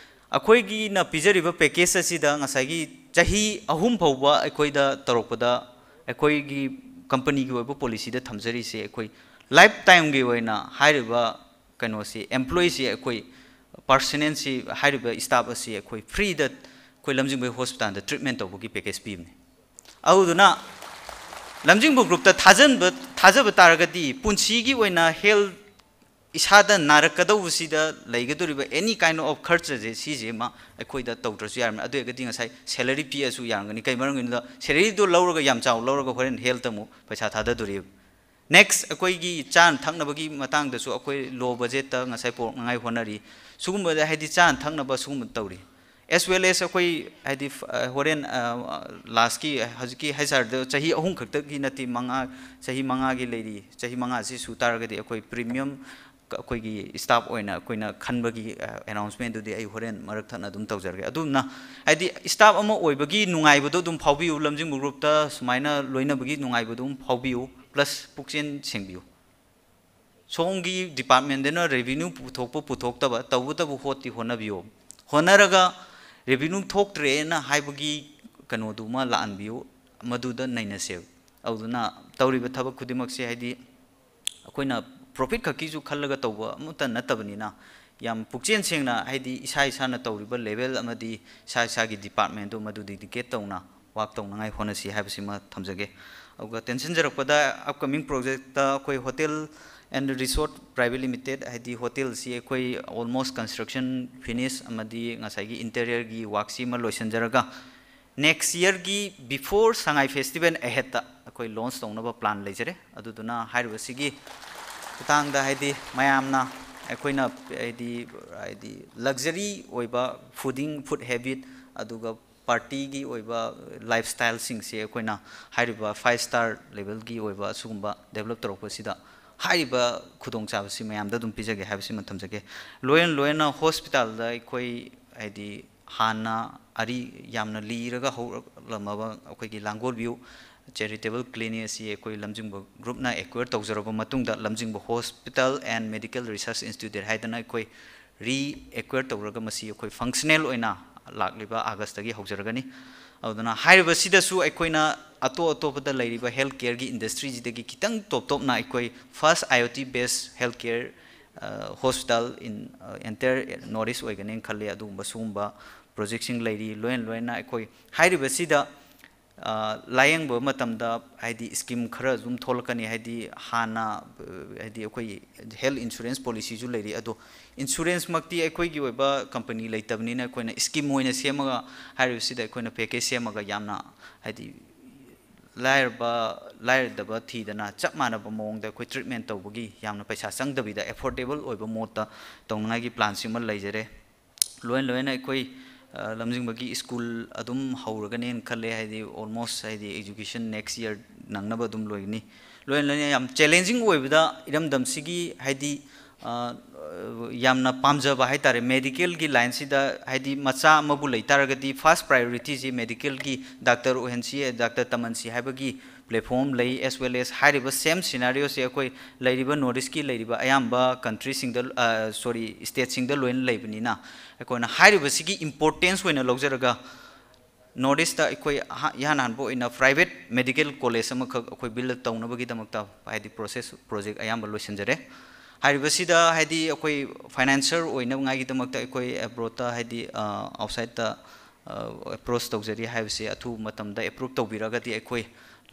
ꯑꯩꯈꯣꯏꯒꯤꯅ ꯄꯤꯖꯔꯤꯕ package ꯑꯁꯤꯗ ꯉꯁꯥꯏꯒꯤ ꯆꯍꯤ ꯑꯍꯨꯝ ꯐꯥꯎꯕ ꯑꯩꯈꯣꯏꯗ ꯇꯧꯔꯛꯄꯗ ꯑꯩꯈꯣꯏꯒꯤ companyꯒꯤ ꯑꯣꯏꯕ policyꯗ ꯊꯝꯖꯔꯤꯁꯦ ꯑꯩꯈꯣꯏ lifetimeꯒꯤ ꯑꯣꯏꯅ ꯍꯥꯏꯔꯤꯕ ꯀꯩꯅꯣꯁꯤ employeeꯁꯤ ꯑꯩꯈꯣꯏ permanentꯁꯤ ꯍꯥꯏꯔꯤꯕ staff ꯑꯁꯤ ꯑꯩꯈꯣꯏ freeꯗ ꯑꯩꯈꯣꯏ ꯂꯝꯖꯤꯡꯕ hospitalꯗ treatment ꯇꯧꯕꯒꯤ package ꯄꯤꯕꯅꯤ꯫ ꯑꯗꯨꯗꯨꯅ ꯂꯝꯖꯤꯡꯕ groupꯇ ꯊꯥꯖꯟꯕ ꯊꯥꯖꯕ ꯇꯥꯔꯒꯗꯤ ꯄꯨꯟꯁꯤꯒꯤ ꯑꯣꯏꯅ health ꯏꯁꯥꯗ ꯅꯥꯔꯛꯀꯗꯧꯕꯁꯤꯗ ꯂꯩꯒꯗꯧꯔꯤꯕ any kind of ꯈꯔꯆꯁꯦ ꯁꯤꯁꯦ ꯑꯃ ꯑꯩꯈꯣꯏꯗ ꯇꯧꯗ꯭ꯔꯁꯨ ꯌꯥꯔꯝꯃꯦ꯫ ꯑꯗꯨ ꯑꯣꯏꯔꯒꯗꯤ ꯉꯁꯥꯏ salary ꯄꯤꯑꯁꯨ ꯌꯥꯔꯝꯒꯅꯤ꯫ ꯀꯩ ꯃꯔꯝꯒꯤꯅꯣꯗ salaryꯗꯣ ꯂꯧꯔꯒ ꯌꯥꯝ ꯆꯥꯎ ꯂꯧꯔꯒ ꯍꯣꯔꯦꯟ healthꯇ ꯑꯃꯨꯛ ꯄꯩꯁꯥ ꯊꯥꯗꯗꯣꯔꯤꯕ꯫ Next ꯑꯩꯈꯣꯏꯒꯤ ꯆꯥꯅ ꯊꯛꯅꯕꯒꯤ ꯃꯇꯥꯡꯗꯁꯨ ꯑꯩꯈꯣꯏ low budgetꯇ ꯉꯁꯥꯏ ꯄꯨꯔꯛꯅꯉꯥꯏ ꯍꯣꯠꯅꯔꯤ꯫ ꯁꯤꯒꯨꯝꯕꯗ ꯍꯥꯏꯗꯤ ꯆꯥꯅ ꯊꯛꯅꯕ ꯁꯤꯒꯨꯝꯕ ꯇꯧꯔꯤ꯫ As well as ꯑꯩꯈꯣꯏ ꯍꯥꯏꯗꯤ ꯐ-, ꯑ, ꯍꯣꯔꯦꯟ, ꯑ, lastꯀꯤ ꯍꯧꯖꯤꯛꯀꯤ ꯍꯩꯆ ꯑꯥꯔꯗ ꯆꯍꯤ ꯑꯍꯨꯝ ꯈꯛꯇꯒꯤ ꯅꯠꯇꯦ, ꯃꯉꯥ, ꯆꯍꯤ ꯃꯉꯥꯒꯤ ꯂꯩꯔꯤ꯫ ꯆꯍꯤ ꯃꯉꯥꯁꯤ ꯁꯨ ꯇꯥꯔꯒꯗꯤ ꯑꯩꯈꯣꯏ premium ꯀ-, ꯑꯩꯈꯣꯏꯒꯤ staff ꯑꯣꯏꯅ ꯑꯩꯈꯣꯏꯅ ꯈꯟꯕꯒꯤ, ꯑ, announcementꯗꯨꯗꯤ ꯑꯩ ꯍꯣꯔꯦꯟ ꯃꯔꯛ ꯊꯠꯅ ꯑꯗꯨꯝ ꯇꯧꯖꯔꯒꯦ꯫ ꯑꯗꯨꯝꯅ ꯍꯥꯏꯗꯤ staff ꯑꯃ ꯑꯣꯏꯕꯒꯤ ꯅꯨꯡꯉꯥꯏꯕꯗꯣ ꯑꯗꯨꯝ ꯐꯥꯎꯕꯤꯌꯨ, ꯂꯝꯖꯤꯡꯕ groupꯇ ꯁꯨꯃꯥꯏꯅ ꯂꯣꯏꯅꯕꯒꯤ ꯅꯨꯡꯉꯥꯏꯕꯗꯣ ꯑꯗꯨꯝ ꯐꯥꯎꯕꯤꯌꯨ, plus ꯄꯨꯛꯆꯦꯜ ꯁꯦꯡꯕꯤꯌꯨ꯫ ꯁꯣꯝꯒꯤ departmentꯗꯅ revenue ꯄꯨꯊꯣꯛꯄ ꯄꯨꯊꯣꯛꯇꯕ ꯇꯧꯕꯇꯕꯨ ꯍꯣꯠꯇꯤ ꯍꯣꯠꯅꯕꯤꯌꯣ꯫ ꯍꯣꯠꯅꯔꯒ revenue ꯊꯣꯛꯇ꯭ꯔꯦꯅ ꯍꯥꯏꯕꯒꯤ ꯀꯩꯅꯣꯗꯨꯃ ꯂꯥꯛꯍꯟꯕꯤꯌꯨ, ꯃꯗꯨꯗ ꯅꯩꯅꯁꯦꯕ꯫ ꯑꯗꯨꯗꯨꯅ ꯇꯧꯔꯤꯕ ꯊꯕꯛ ꯈꯨꯗꯤꯡꯃꯛꯁꯦ ꯍꯥꯏꯗꯤ ꯑꯩꯈꯣꯏꯅ profit ꯈꯛꯀꯤꯁꯨ ꯈꯜꯂꯒ ꯇꯧꯕ ꯑꯃꯠꯇ ꯅꯠꯇꯕꯅꯤꯅ, ꯌꯥꯝ ꯄꯨꯛꯆꯦꯜ ꯁꯦꯡꯅ ꯍꯥꯏꯗꯤ ꯏꯁꯥ ꯏꯁꯥꯅ ꯇꯧꯔꯤꯕ level ꯑꯃꯗꯤ ꯏꯁꯥ ꯏꯁꯥꯒꯤ departmentꯗꯨ ꯃꯗꯨ dedicate ꯇꯧꯅ work ꯇꯧꯅꯉꯥꯏ ꯍꯣꯠꯅꯁꯤ ꯍꯥꯏꯕꯁꯤꯃ ꯊꯝꯖꯒꯦ꯫ ꯑꯗꯨꯒ ꯇꯦꯟꯁꯤꯟꯖꯔꯛꯄꯗ upcoming projectꯇ ꯑꯩꯈꯣꯏ hotel and resort private limited, ꯍꯥꯏꯗꯤ hotelꯁꯤ ꯑꯩꯈꯣꯏ almost construction finish ꯑꯃꯗꯤ ꯉꯁꯥꯏꯒꯤ interiorꯒꯤ workꯁꯤ ꯑꯃ ꯂꯣꯏꯁꯤꯟꯖꯔꯒ next yearꯒꯤ before Sangai Festival aheadꯇ ꯑꯩꯈꯣꯏ launch ꯇꯧꯅꯕ plan ꯂꯩꯖꯔꯦ꯫ ꯑꯗꯨꯗꯨꯅ ꯍꯥꯏꯔꯤꯕꯁꯤꯒꯤ ꯈꯨꯊꯥꯡꯗ ꯍꯥꯏꯗꯤ ꯃꯌꯥꯝꯅ ꯑꯩꯈꯣꯏꯅ ꯍꯥꯏꯗꯤ, ꯍꯥꯏꯗꯤ luxury ꯑꯣꯏꯕ fooding, food habit, ꯑꯗꯨꯒ partyꯒꯤ ꯑꯣꯏꯕ lifestyleꯁꯤꯡꯁꯦ ꯑꯩꯈꯣꯏꯅ ꯍꯥꯏꯔꯤꯕ five star levelꯒꯤ ꯑꯣꯏꯕ ꯑꯁꯤꯒꯨꯝꯕ develop ꯇꯧꯔꯛꯄꯁꯤꯗ ꯍꯥꯏꯔꯤꯕ ꯈꯨꯗꯣꯡꯆꯥꯕꯁꯤ ꯃꯌꯥꯝꯗ ꯑꯗꯨꯝ ꯄꯤꯖꯒꯦ ꯍꯥꯏꯕꯁꯤꯃ ꯊꯝꯖꯒꯦ꯫ ꯂꯣꯏꯅ ꯂꯣꯏꯅꯅ hospitalꯗ ꯑꯩꯈꯣꯏ ꯍꯥꯏꯗꯤ ꯍꯥꯟꯅ ꯑꯔꯤ-, ꯌꯥꯝꯅ ꯂꯤꯔꯒ ꯍꯧꯔꯛꯂꯝꯃꯕ ꯑꯩꯈꯣꯏꯒꯤ ꯂꯥꯡꯒꯣꯜ view charitable clinic ꯑꯁꯤ ꯑꯩꯈꯣꯏ ꯂꯝꯖꯤꯡꯕ groupꯅ acquire ꯇꯧꯖꯔꯕ ꯃꯇꯨꯡꯗ ꯂꯝꯖꯤꯡꯕ Hospital and Medical Research Institute ꯍꯥꯏꯗꯅ ꯑꯩꯈꯣꯏ ꯔꯤ ꯑꯦꯀ꯭ꯋꯦꯌꯔ ꯇꯧꯔꯒ ꯃꯁꯤ ꯑꯩꯈꯣꯏ ꯐꯪꯁꯅꯦꯜ ꯑꯣꯏꯅ ꯂꯥꯛꯂꯤꯕ ꯑꯥꯒꯁꯇꯒꯤ ꯍꯧꯖꯔꯒꯅꯤ꯫ ꯑꯗꯨꯅ ꯍꯥꯏꯔꯤꯕꯁꯤꯗꯁꯨ ꯑꯩꯈꯣꯏꯅ ꯑꯇꯣꯞ ꯑꯇꯣꯞꯄꯗ ꯂꯩꯔꯤꯕ ꯍꯦꯜꯊ ꯀꯦꯌꯔꯒꯤ ꯏꯟꯗꯁꯇ꯭ꯔꯤꯁꯤꯗꯒꯤ ꯈꯤꯇꯪ ꯇꯣꯞ ꯇꯣꯞꯅ ꯑꯩꯈꯣꯏ first IoT based health care hospital in entire North East ꯑꯣꯏꯒꯅꯦꯅ ꯈꯜꯂꯤ꯫ ꯑꯗꯨꯒꯨꯝꯕ ꯁꯤꯒꯨꯝꯕ ꯄ꯭ꯔꯣꯖꯦꯛꯁꯤꯡ ꯂꯩꯔꯤ꯫ ꯂꯣꯏꯅ ꯂꯣꯏꯅ ꯑꯩꯈꯣꯏ ꯍꯥꯏꯔꯤꯕꯁꯤꯗ ꯂꯥꯌꯦꯡꯕ ꯃꯇꯝꯗ ꯍꯥꯏꯗꯤ ꯁ꯭ꯀꯤꯝ ꯈꯔ ꯑꯗꯨꯝ ꯊꯣꯛꯂꯛꯀꯅꯤ꯫ ꯍꯥꯏꯗꯤ ꯍꯥꯟꯅ ꯍꯥꯏꯗꯤ ꯑꯩꯈꯣꯏ ꯍꯦꯜꯊ ꯏꯟꯁꯨꯔꯦꯟꯁ ꯄꯣꯂꯤꯁꯤꯁꯨ ꯂꯩꯔꯤ꯫ ꯑꯗꯣ ꯏꯟꯁꯨꯔꯦꯟꯁꯃꯛꯇꯤ ꯑꯩꯈꯣꯏꯒꯤ ꯑꯣꯏꯕ ꯀꯝꯄꯅꯤ ꯂꯩꯇꯕꯅꯤꯅ ꯑꯩꯈꯣꯏꯅ ꯁ꯭ꯀꯤꯝ ꯑꯣꯏꯅ ꯁꯦꯝꯃꯒ ꯍꯥꯏꯔꯤꯕꯁꯤꯗ ꯑꯩꯈꯣꯏꯅ ꯄꯦꯀꯦꯖ ꯁꯦꯝꯃꯒ ꯌꯥꯝꯅ ꯍꯥꯏꯗꯤ ꯂꯥꯏꯔꯕ ꯂꯥꯏꯔꯗꯕ ꯊꯤꯗꯅ ꯆꯞ ꯃꯥꯟꯅꯕ ꯃꯑꯣꯡꯗ ꯑꯩꯈꯣꯏ ꯇ꯭ꯔꯤꯠꯃꯦꯟ ꯇꯧꯕꯒꯤ ꯌꯥꯝꯅ ꯄꯩꯁꯥ ꯆꯪꯗꯕꯤꯗ ꯑꯦꯐꯣꯔꯗꯦꯕꯜ ꯑꯣꯏꯕ ꯃꯑꯣꯡꯗ ꯇꯧꯅꯉꯥꯏꯒꯤ ꯄ꯭ꯂꯥꯟꯁꯤꯃ ꯂꯩꯖꯔꯦ꯫ ꯂꯣꯏꯅ ꯂꯣꯏꯅ ꯑꯩꯈꯣꯏ ꯂꯝꯖꯤꯡꯕꯒꯤ ꯁ꯭ꯀꯨꯜ ꯑꯗꯨꯝ ꯍꯧꯔꯒꯅꯦꯅ ꯈꯜꯂꯦ꯫ ꯍꯥꯏꯗꯤ almost ꯍꯥꯏꯗꯤ education next year ꯅꯪꯅꯕ ꯑꯗꯨꯝ ꯂꯣꯏꯒꯅꯤ꯫ ꯂꯣꯏꯅ ꯂꯣꯏꯅ ꯌꯥꯝ ꯆꯦꯂꯦꯟꯖꯤꯡ ꯑꯣꯏꯕꯗ ꯏꯔꯝꯗꯝꯁꯤꯒꯤ ꯍꯥꯏꯗꯤ ꯌꯥꯝꯅ ꯄꯥꯝꯖꯕ ꯍꯥꯏꯇꯥꯔꯦ ꯃꯦꯗꯤꯀꯦꯜꯒꯤ ꯂꯥꯏꯟꯁꯤꯗ꯫ ꯍꯥꯏꯗꯤ ꯃꯆꯥ ꯑꯃꯕꯨ ꯂꯩꯇꯥꯔꯒꯗꯤ ꯐꯥꯔꯁ ꯄ꯭ꯔꯥꯏꯌꯣꯔꯤꯇꯤꯁꯤ ꯃꯦꯗꯤꯀꯦꯜꯒꯤ ꯗꯥꯛꯇꯔ ꯑꯣꯏꯍꯟꯁꯤ, ꯗꯥꯛꯇꯔ ꯇꯝꯍꯟꯁꯤ ꯍꯥꯏꯕꯒꯤ ꯄ꯭ꯂꯦꯠꯐꯣꯝ ꯂꯩ꯫ As well as ꯍꯥꯏꯔꯤꯕ ꯁꯦꯝ ꯁꯤꯅꯥꯔꯤꯑꯣꯁꯦ ꯑꯩꯈꯣꯏ ꯂꯩꯔꯤꯕ ꯅꯣꯔꯠ ꯏꯁꯀꯤ ꯂꯩꯔꯤꯕ ꯑꯌꯥꯝꯕ ꯀꯟꯇ꯭ꯔꯤꯁꯤꯡꯗ, ꯁꯣꯔꯤ, ꯁ꯭ꯇꯦꯠꯁꯤꯡꯗ ꯂꯣꯏꯅ ꯂꯩꯕꯅꯤꯅ ꯑꯩꯈꯣꯏꯅ ꯍꯥꯏꯔꯤꯕꯁꯤꯒꯤ ꯏꯝꯄꯣꯔꯇꯦꯟꯁ ꯑꯣꯏꯅ ꯂꯧꯖꯔꯒ ꯅꯣꯔꯠ ꯏꯁꯇ ꯑꯩꯈꯣꯏ ꯑꯍꯥ-, ꯏꯍꯥꯟ ꯍꯥꯟꯕ ꯑꯣꯏꯅ ꯄ꯭ꯔꯥꯏꯚꯦꯠ ꯃꯦꯗꯤꯀꯦꯜ ꯀꯣꯂꯦꯖ ꯑꯃꯈꯛ ꯑꯩꯈꯣꯏ ꯕꯤꯜ ꯇꯧꯅꯕꯒꯤꯗꯃꯛꯇ ꯍꯥꯏꯗꯤ ꯄ꯭ꯔꯣꯁꯦꯁ, ꯄ꯭ꯔꯣꯖꯦꯛ ꯑꯌꯥꯝꯕ ꯂꯣꯏꯁꯤꯟꯖꯔꯦ꯫ ꯍꯥꯏꯔꯤꯕꯁꯤꯗ ꯍꯥꯏꯗꯤ ꯑꯩꯈꯣꯏ ꯐꯥꯏꯅꯥꯟꯁꯔ ꯑꯣꯏꯅꯉꯥꯏꯒꯤꯗꯃꯛꯇ ꯑꯩꯈꯣꯏ ꯑꯦꯕ꯭ꯔꯣꯗꯇ ꯍꯥꯏꯗꯤ ꯑꯥꯎꯠꯁꯥꯏꯗꯇ ꯑꯦꯄ꯭ꯔꯣꯁ ꯇꯧꯖꯔꯤ꯫ ꯍꯥꯏꯕꯁꯤ ꯑꯊꯨꯕ ꯃꯇꯝꯗ ꯑꯦꯄ꯭ꯔꯨꯞ ꯇꯧꯕꯤꯔꯒꯗꯤ ꯑꯩꯈꯣꯏ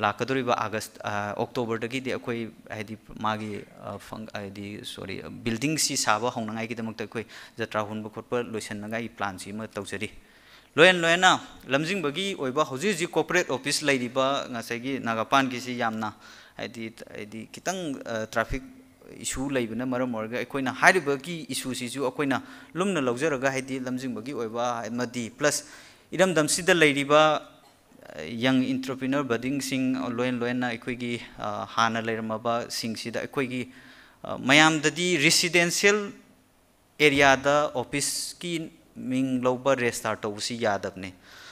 ꯂꯥꯛꯀꯗꯧꯔꯤꯕ ꯑꯥꯒꯁ, ꯑꯣꯛꯇꯣꯕꯔꯗꯒꯤꯗꯤ ꯑꯩꯈꯣꯏ ꯍꯥꯏꯗꯤ ꯃꯥꯒꯤ ꯐꯪ-, ꯍꯥꯏꯗꯤ, ꯁꯣꯔꯤ, ꯕꯤꯜꯗꯤꯡꯁꯤ ꯁꯥꯕ ꯍꯧꯅꯉꯥꯏꯒꯤꯗꯃꯛꯇ ꯑꯩꯈꯣꯏ ꯖꯇ꯭ꯔꯥ ꯍꯨꯟꯕ ꯈꯣꯠꯄ ꯂꯣꯏꯁꯤꯟꯅꯉꯥꯏꯒꯤ ꯄ꯭ꯂꯥꯟꯁꯤ ꯑꯃ ꯇꯧꯖꯔꯤ꯫ ꯂꯣꯏꯅ ꯂꯣꯏꯅꯅ ꯂꯝꯖꯤꯡꯕꯒꯤ ꯑꯣꯏꯕ ꯍꯧꯖꯤꯛ ꯍꯧꯖꯤꯛ ꯀꯣꯔꯄꯣꯔꯦꯠ ꯑꯣꯐꯤꯁ ꯂꯩꯔꯤꯕ ꯉꯁꯥꯏꯒꯤ ꯅꯥꯒꯥꯄꯥꯟꯒꯤꯁꯤ ꯌꯥꯝꯅ ꯍꯥꯏꯗꯤ, ꯍꯥꯏꯗꯤ ꯈꯤꯇꯪ ꯇ꯭ꯔꯥꯐꯤꯛ ꯏꯁꯨ ꯂꯩꯕꯅ ꯃꯔꯝ ꯑꯣꯏꯔꯒ ꯑꯩꯈꯣꯏꯅ ꯍꯥꯏꯔꯤꯕꯒꯤ ꯏꯁꯨꯁꯤꯁꯨ ꯑꯩꯈꯣꯏꯅ ꯂꯨꯝꯅ ꯂꯧꯖꯔꯒ ꯍꯥꯏꯗꯤ ꯂꯝꯖꯤꯡꯕꯒꯤ ꯑꯣꯏꯕ ꯑꯃꯗꯤ ꯄ꯭ꯂꯁ ꯏꯔꯝꯗꯝꯁꯤꯗ ꯂꯩꯔꯤꯕ ꯌꯪ ꯏꯟꯇꯔꯄ꯭ꯔꯤꯅꯔ ꯕꯗꯤꯡꯁꯤꯡ ꯂꯣꯏꯅ ꯂꯣꯏꯅꯅ ꯑꯩꯈꯣꯏꯒꯤ ꯍꯥꯟꯅ ꯂꯩꯔꯝꯃꯕꯁꯤꯡꯁꯤꯗ ꯑꯩꯈꯣꯏꯒꯤ ꯃꯌꯥꯝꯗꯗꯤ ꯔꯤꯁꯤꯗꯦꯟꯁꯤꯌꯦꯜ ꯑꯦꯔꯤꯌꯥꯗ ꯑꯣꯐꯤꯁꯀꯤ ꯃꯤꯡ ꯂꯧꯕ ꯔꯦꯖꯤꯁꯇꯥꯔ ꯇꯧꯕꯁꯤ ꯌꯥꯗꯕꯅꯤ꯫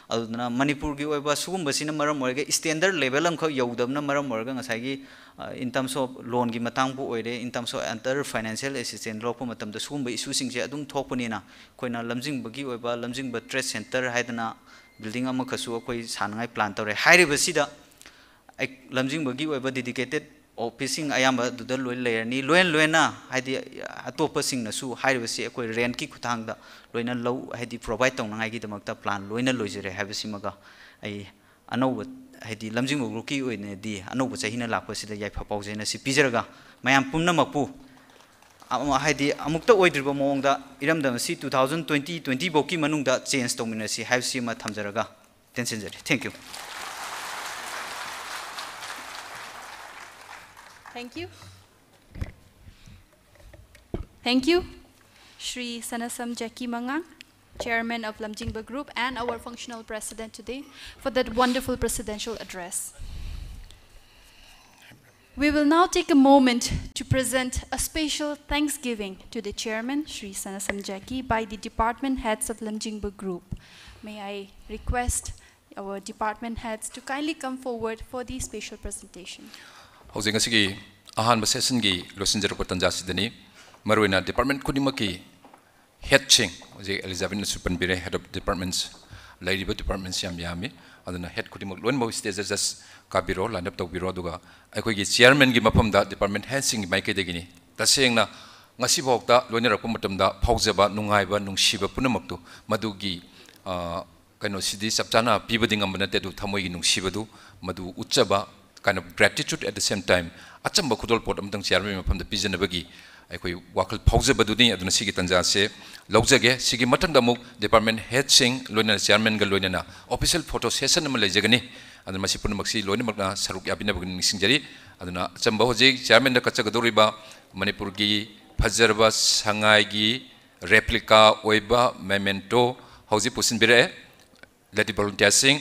ꯑꯗꯨꯗꯨꯅ ꯃꯅꯤꯄꯨꯔꯒꯤ ꯑꯣꯏꯕ ꯁꯤꯒꯨꯝꯕꯁꯤꯅ ꯃꯔꯝ ꯑꯣꯏꯔꯒ standard level ꯑꯃꯈꯛ ꯌꯧꯗꯕꯅ ꯃꯔꯝ ꯑꯣꯏꯔꯒ ꯉꯁꯥꯏꯒꯤ, ꯑ, in terms of loanꯒꯤ ꯃꯇꯥꯡꯕꯨ ꯑꯣꯏꯔꯦ, in terms of other financial assistance ꯂꯧꯔꯛꯄ ꯃꯇꯝꯗ ꯁꯤꯒꯨꯝꯕ issueꯁꯤꯡꯁꯦ ꯑꯗꯨꯝ ꯊꯣꯛꯄꯅꯤꯅ, ꯑꯩꯈꯣꯏꯅ ꯂꯝꯖꯤꯡꯕꯒꯤ ꯑꯣꯏꯕ ꯂꯝꯖꯤꯡꯕ trade center ꯍꯥꯏꯗꯅ building ꯑꯃꯈꯛꯁꯨ ꯑꯩꯈꯣꯏ ꯁꯥꯅꯉꯥꯏ plan ꯇꯧꯔꯦ꯫ ꯍꯥꯏꯔꯤꯕꯁꯤꯗ ꯑꯩ-, ꯂꯝꯖꯤꯡꯕꯒꯤ ꯑꯣꯏꯕ dedicated officeꯁꯤꯡ ꯑꯌꯥꯝꯕ ꯑꯗꯨꯗ ꯂꯣꯏ ꯂꯩꯔꯅꯤ꯫ ꯂꯣꯏꯅ ꯂꯣꯏꯅ ꯍꯥꯏꯗꯤ ꯑꯇꯣꯞꯄꯁꯤꯡꯅꯁꯨ ꯍꯥꯏꯔꯤꯕꯁꯤ ꯑꯩꯈꯣꯏ rentꯀꯤ ꯈꯨꯠꯊꯥꯡꯗ ꯂꯣꯏꯅ ꯂꯧ, ꯍꯥꯏꯗꯤ provide ꯇꯧꯅꯉꯥꯏꯒꯤꯗꯃꯛꯇ plan ꯂꯣꯏꯅ ꯂꯣꯏꯖꯔꯦ ꯍꯥꯏꯕꯁꯤꯃꯒ ꯑꯩ ꯑꯅꯧꯕ, ꯍꯥꯏꯗꯤ ꯂꯝꯖꯤꯡꯕ groupꯀꯤ ꯑꯣꯏꯅꯗꯤ ꯑꯅꯧꯕ ꯆꯍꯤꯅ ꯂꯥꯛꯄꯁꯤꯗ ꯌꯥꯏꯐ ꯄꯥꯎꯖꯦꯜ ꯑꯁꯤ ꯄꯤꯖꯔꯒ, ꯃꯌꯥꯝ ꯄꯨꯝꯅꯃꯛꯄꯨ ꯑꯃ-, ꯍꯥꯏꯗꯤ ꯑꯃꯨꯛꯇ ꯑꯣꯏꯗ꯭ꯔꯤꯕ ꯃꯑꯣꯡꯗ ꯏꯔꯝꯗꯝ ꯑꯁꯤ two thousand twenty, twenty ꯐꯥꯎꯒꯤ ꯃꯅꯨꯡꯗ change ꯇꯧꯃꯤꯟꯅꯁꯤ ꯍꯥꯏꯕꯁꯤ ꯑꯃ ꯊꯝꯖꯔꯒ ꯇꯦꯟꯁꯤꯟꯖꯔꯤ꯫ Thank you. Thank you. Thank you, Shri Sanasam Jackie Mangang, Chairman of Lamjingba Group and our Functional President today, for that wonderful presidential address. We will now take a moment to present a special thanksgiving to the Chairman, Shri Sanasam Jackie, by the department heads of Lamjingba Group. May I request our department heads to kindly come forward for the special presentation. ꯍꯧꯖꯤꯛ ꯉꯁꯤꯒꯤ ꯑꯍꯥꯟꯕ sessionꯒꯤ ꯂꯣꯏꯁꯤꯟꯖꯔꯛꯄ ꯇꯥꯟꯖꯥꯁꯤꯗꯅꯤ꯫ ꯃꯔꯨꯑꯣꯏꯅ department ꯈꯨꯗꯤꯡꯃꯛꯀꯤ headꯁꯤꯡ, ꯍꯧꯖꯤꯛ ꯑꯦꯂꯤꯖꯥꯕꯦꯠꯅꯁꯨ ꯄꯟꯕꯤꯔꯦ, head of departments, ꯂꯩꯔꯤꯕ departments ꯌꯥꯝ ꯌꯥꯝꯃꯤ꯫ ꯑꯗꯨꯅ head ꯈꯨꯗꯤꯡꯃꯛ ꯂꯣꯏꯅꯃꯛ stageꯇ just ꯀꯥꯕꯤꯔꯣ, line up ꯇꯧꯕꯤꯔꯣ꯫ ꯑꯗꯨꯒ ꯑꯩꯈꯣꯏꯒꯤ chairmanꯒꯤ ꯃꯐꯝꯗ department headꯁꯤꯡꯒꯤ ꯃꯥꯏꯀꯩꯗꯒꯤꯅꯤ꯫ ꯇꯁꯦꯡꯅ ꯉꯁꯤꯐꯥꯎꯗ ꯂꯣꯏꯅꯔꯛꯄ ꯃꯇꯝꯗ ꯐꯥꯎꯖꯕ, ꯅꯨꯡꯉꯥꯏꯕ, ꯅꯨꯡꯁꯤꯕ ꯄꯨꯝꯅꯃꯛꯇꯨ ꯃꯗꯨꯒꯤ, ꯑ, ꯀꯩꯅꯣꯁꯤꯗꯤ ꯆꯞ ꯆꯥꯅ ꯄꯤꯕꯗꯤ ꯉꯝꯕ ꯅꯠꯇꯦ, ꯑꯗꯨ ꯊꯃꯣꯏꯒꯤ ꯅꯨꯡꯁꯤꯕꯗꯨ ꯃꯗꯨ ꯎꯠꯆꯕ, kind of gratitude, at the same time ꯑꯆꯝꯕ ꯈꯨꯗꯣꯜꯄꯣꯠ ꯑꯃꯇꯪ chairmanꯒꯤ ꯃꯐꯝꯗ ꯄꯤꯖꯅꯕꯒꯤ ꯑꯩꯈꯣꯏ ꯋꯥꯈꯜ ꯐꯥꯎꯖꯕꯗꯨꯅꯤ꯫ ꯑꯗꯨꯅ ꯁꯤꯒꯤ ꯇꯥꯟꯖꯥꯁꯦ ꯂꯧꯖꯒꯦ꯫ ꯁꯤꯒꯤ ꯃꯊꯪꯗ ꯑꯃꯨꯛ department headꯁꯤꯡ, ꯂꯣꯏꯅꯅ chairmanꯒ ꯂꯣꯏꯅꯅ official photo session ꯑꯃ ꯂꯩꯖꯒꯅꯤ꯫ ꯑꯗꯨꯅ ꯃꯁꯤ ꯄꯨꯝꯅꯃꯛꯁꯤ ꯂꯣꯏꯅꯃꯛꯅ ꯁꯔꯨꯛ ꯌꯥꯕꯤꯅꯕꯒꯤ ꯅꯤꯡꯁꯤꯡꯖꯔꯤ꯫ ꯑꯗꯨꯅ ꯑꯆꯝꯕ ꯍꯧꯖꯤꯛ chairmanꯗ ꯀꯠꯆꯒꯗꯧꯔꯤꯕ ꯃꯅꯤꯄꯨꯔꯒꯤ ꯐꯖꯔꯕ ꯁꯉꯥꯏꯒꯤ replica ꯑꯣꯏꯕ memento ꯍꯧꯖꯤꯛ ꯄꯨꯁꯤꯟꯕꯤꯔꯛꯑꯦ꯫ Lady volunteerꯁꯤꯡ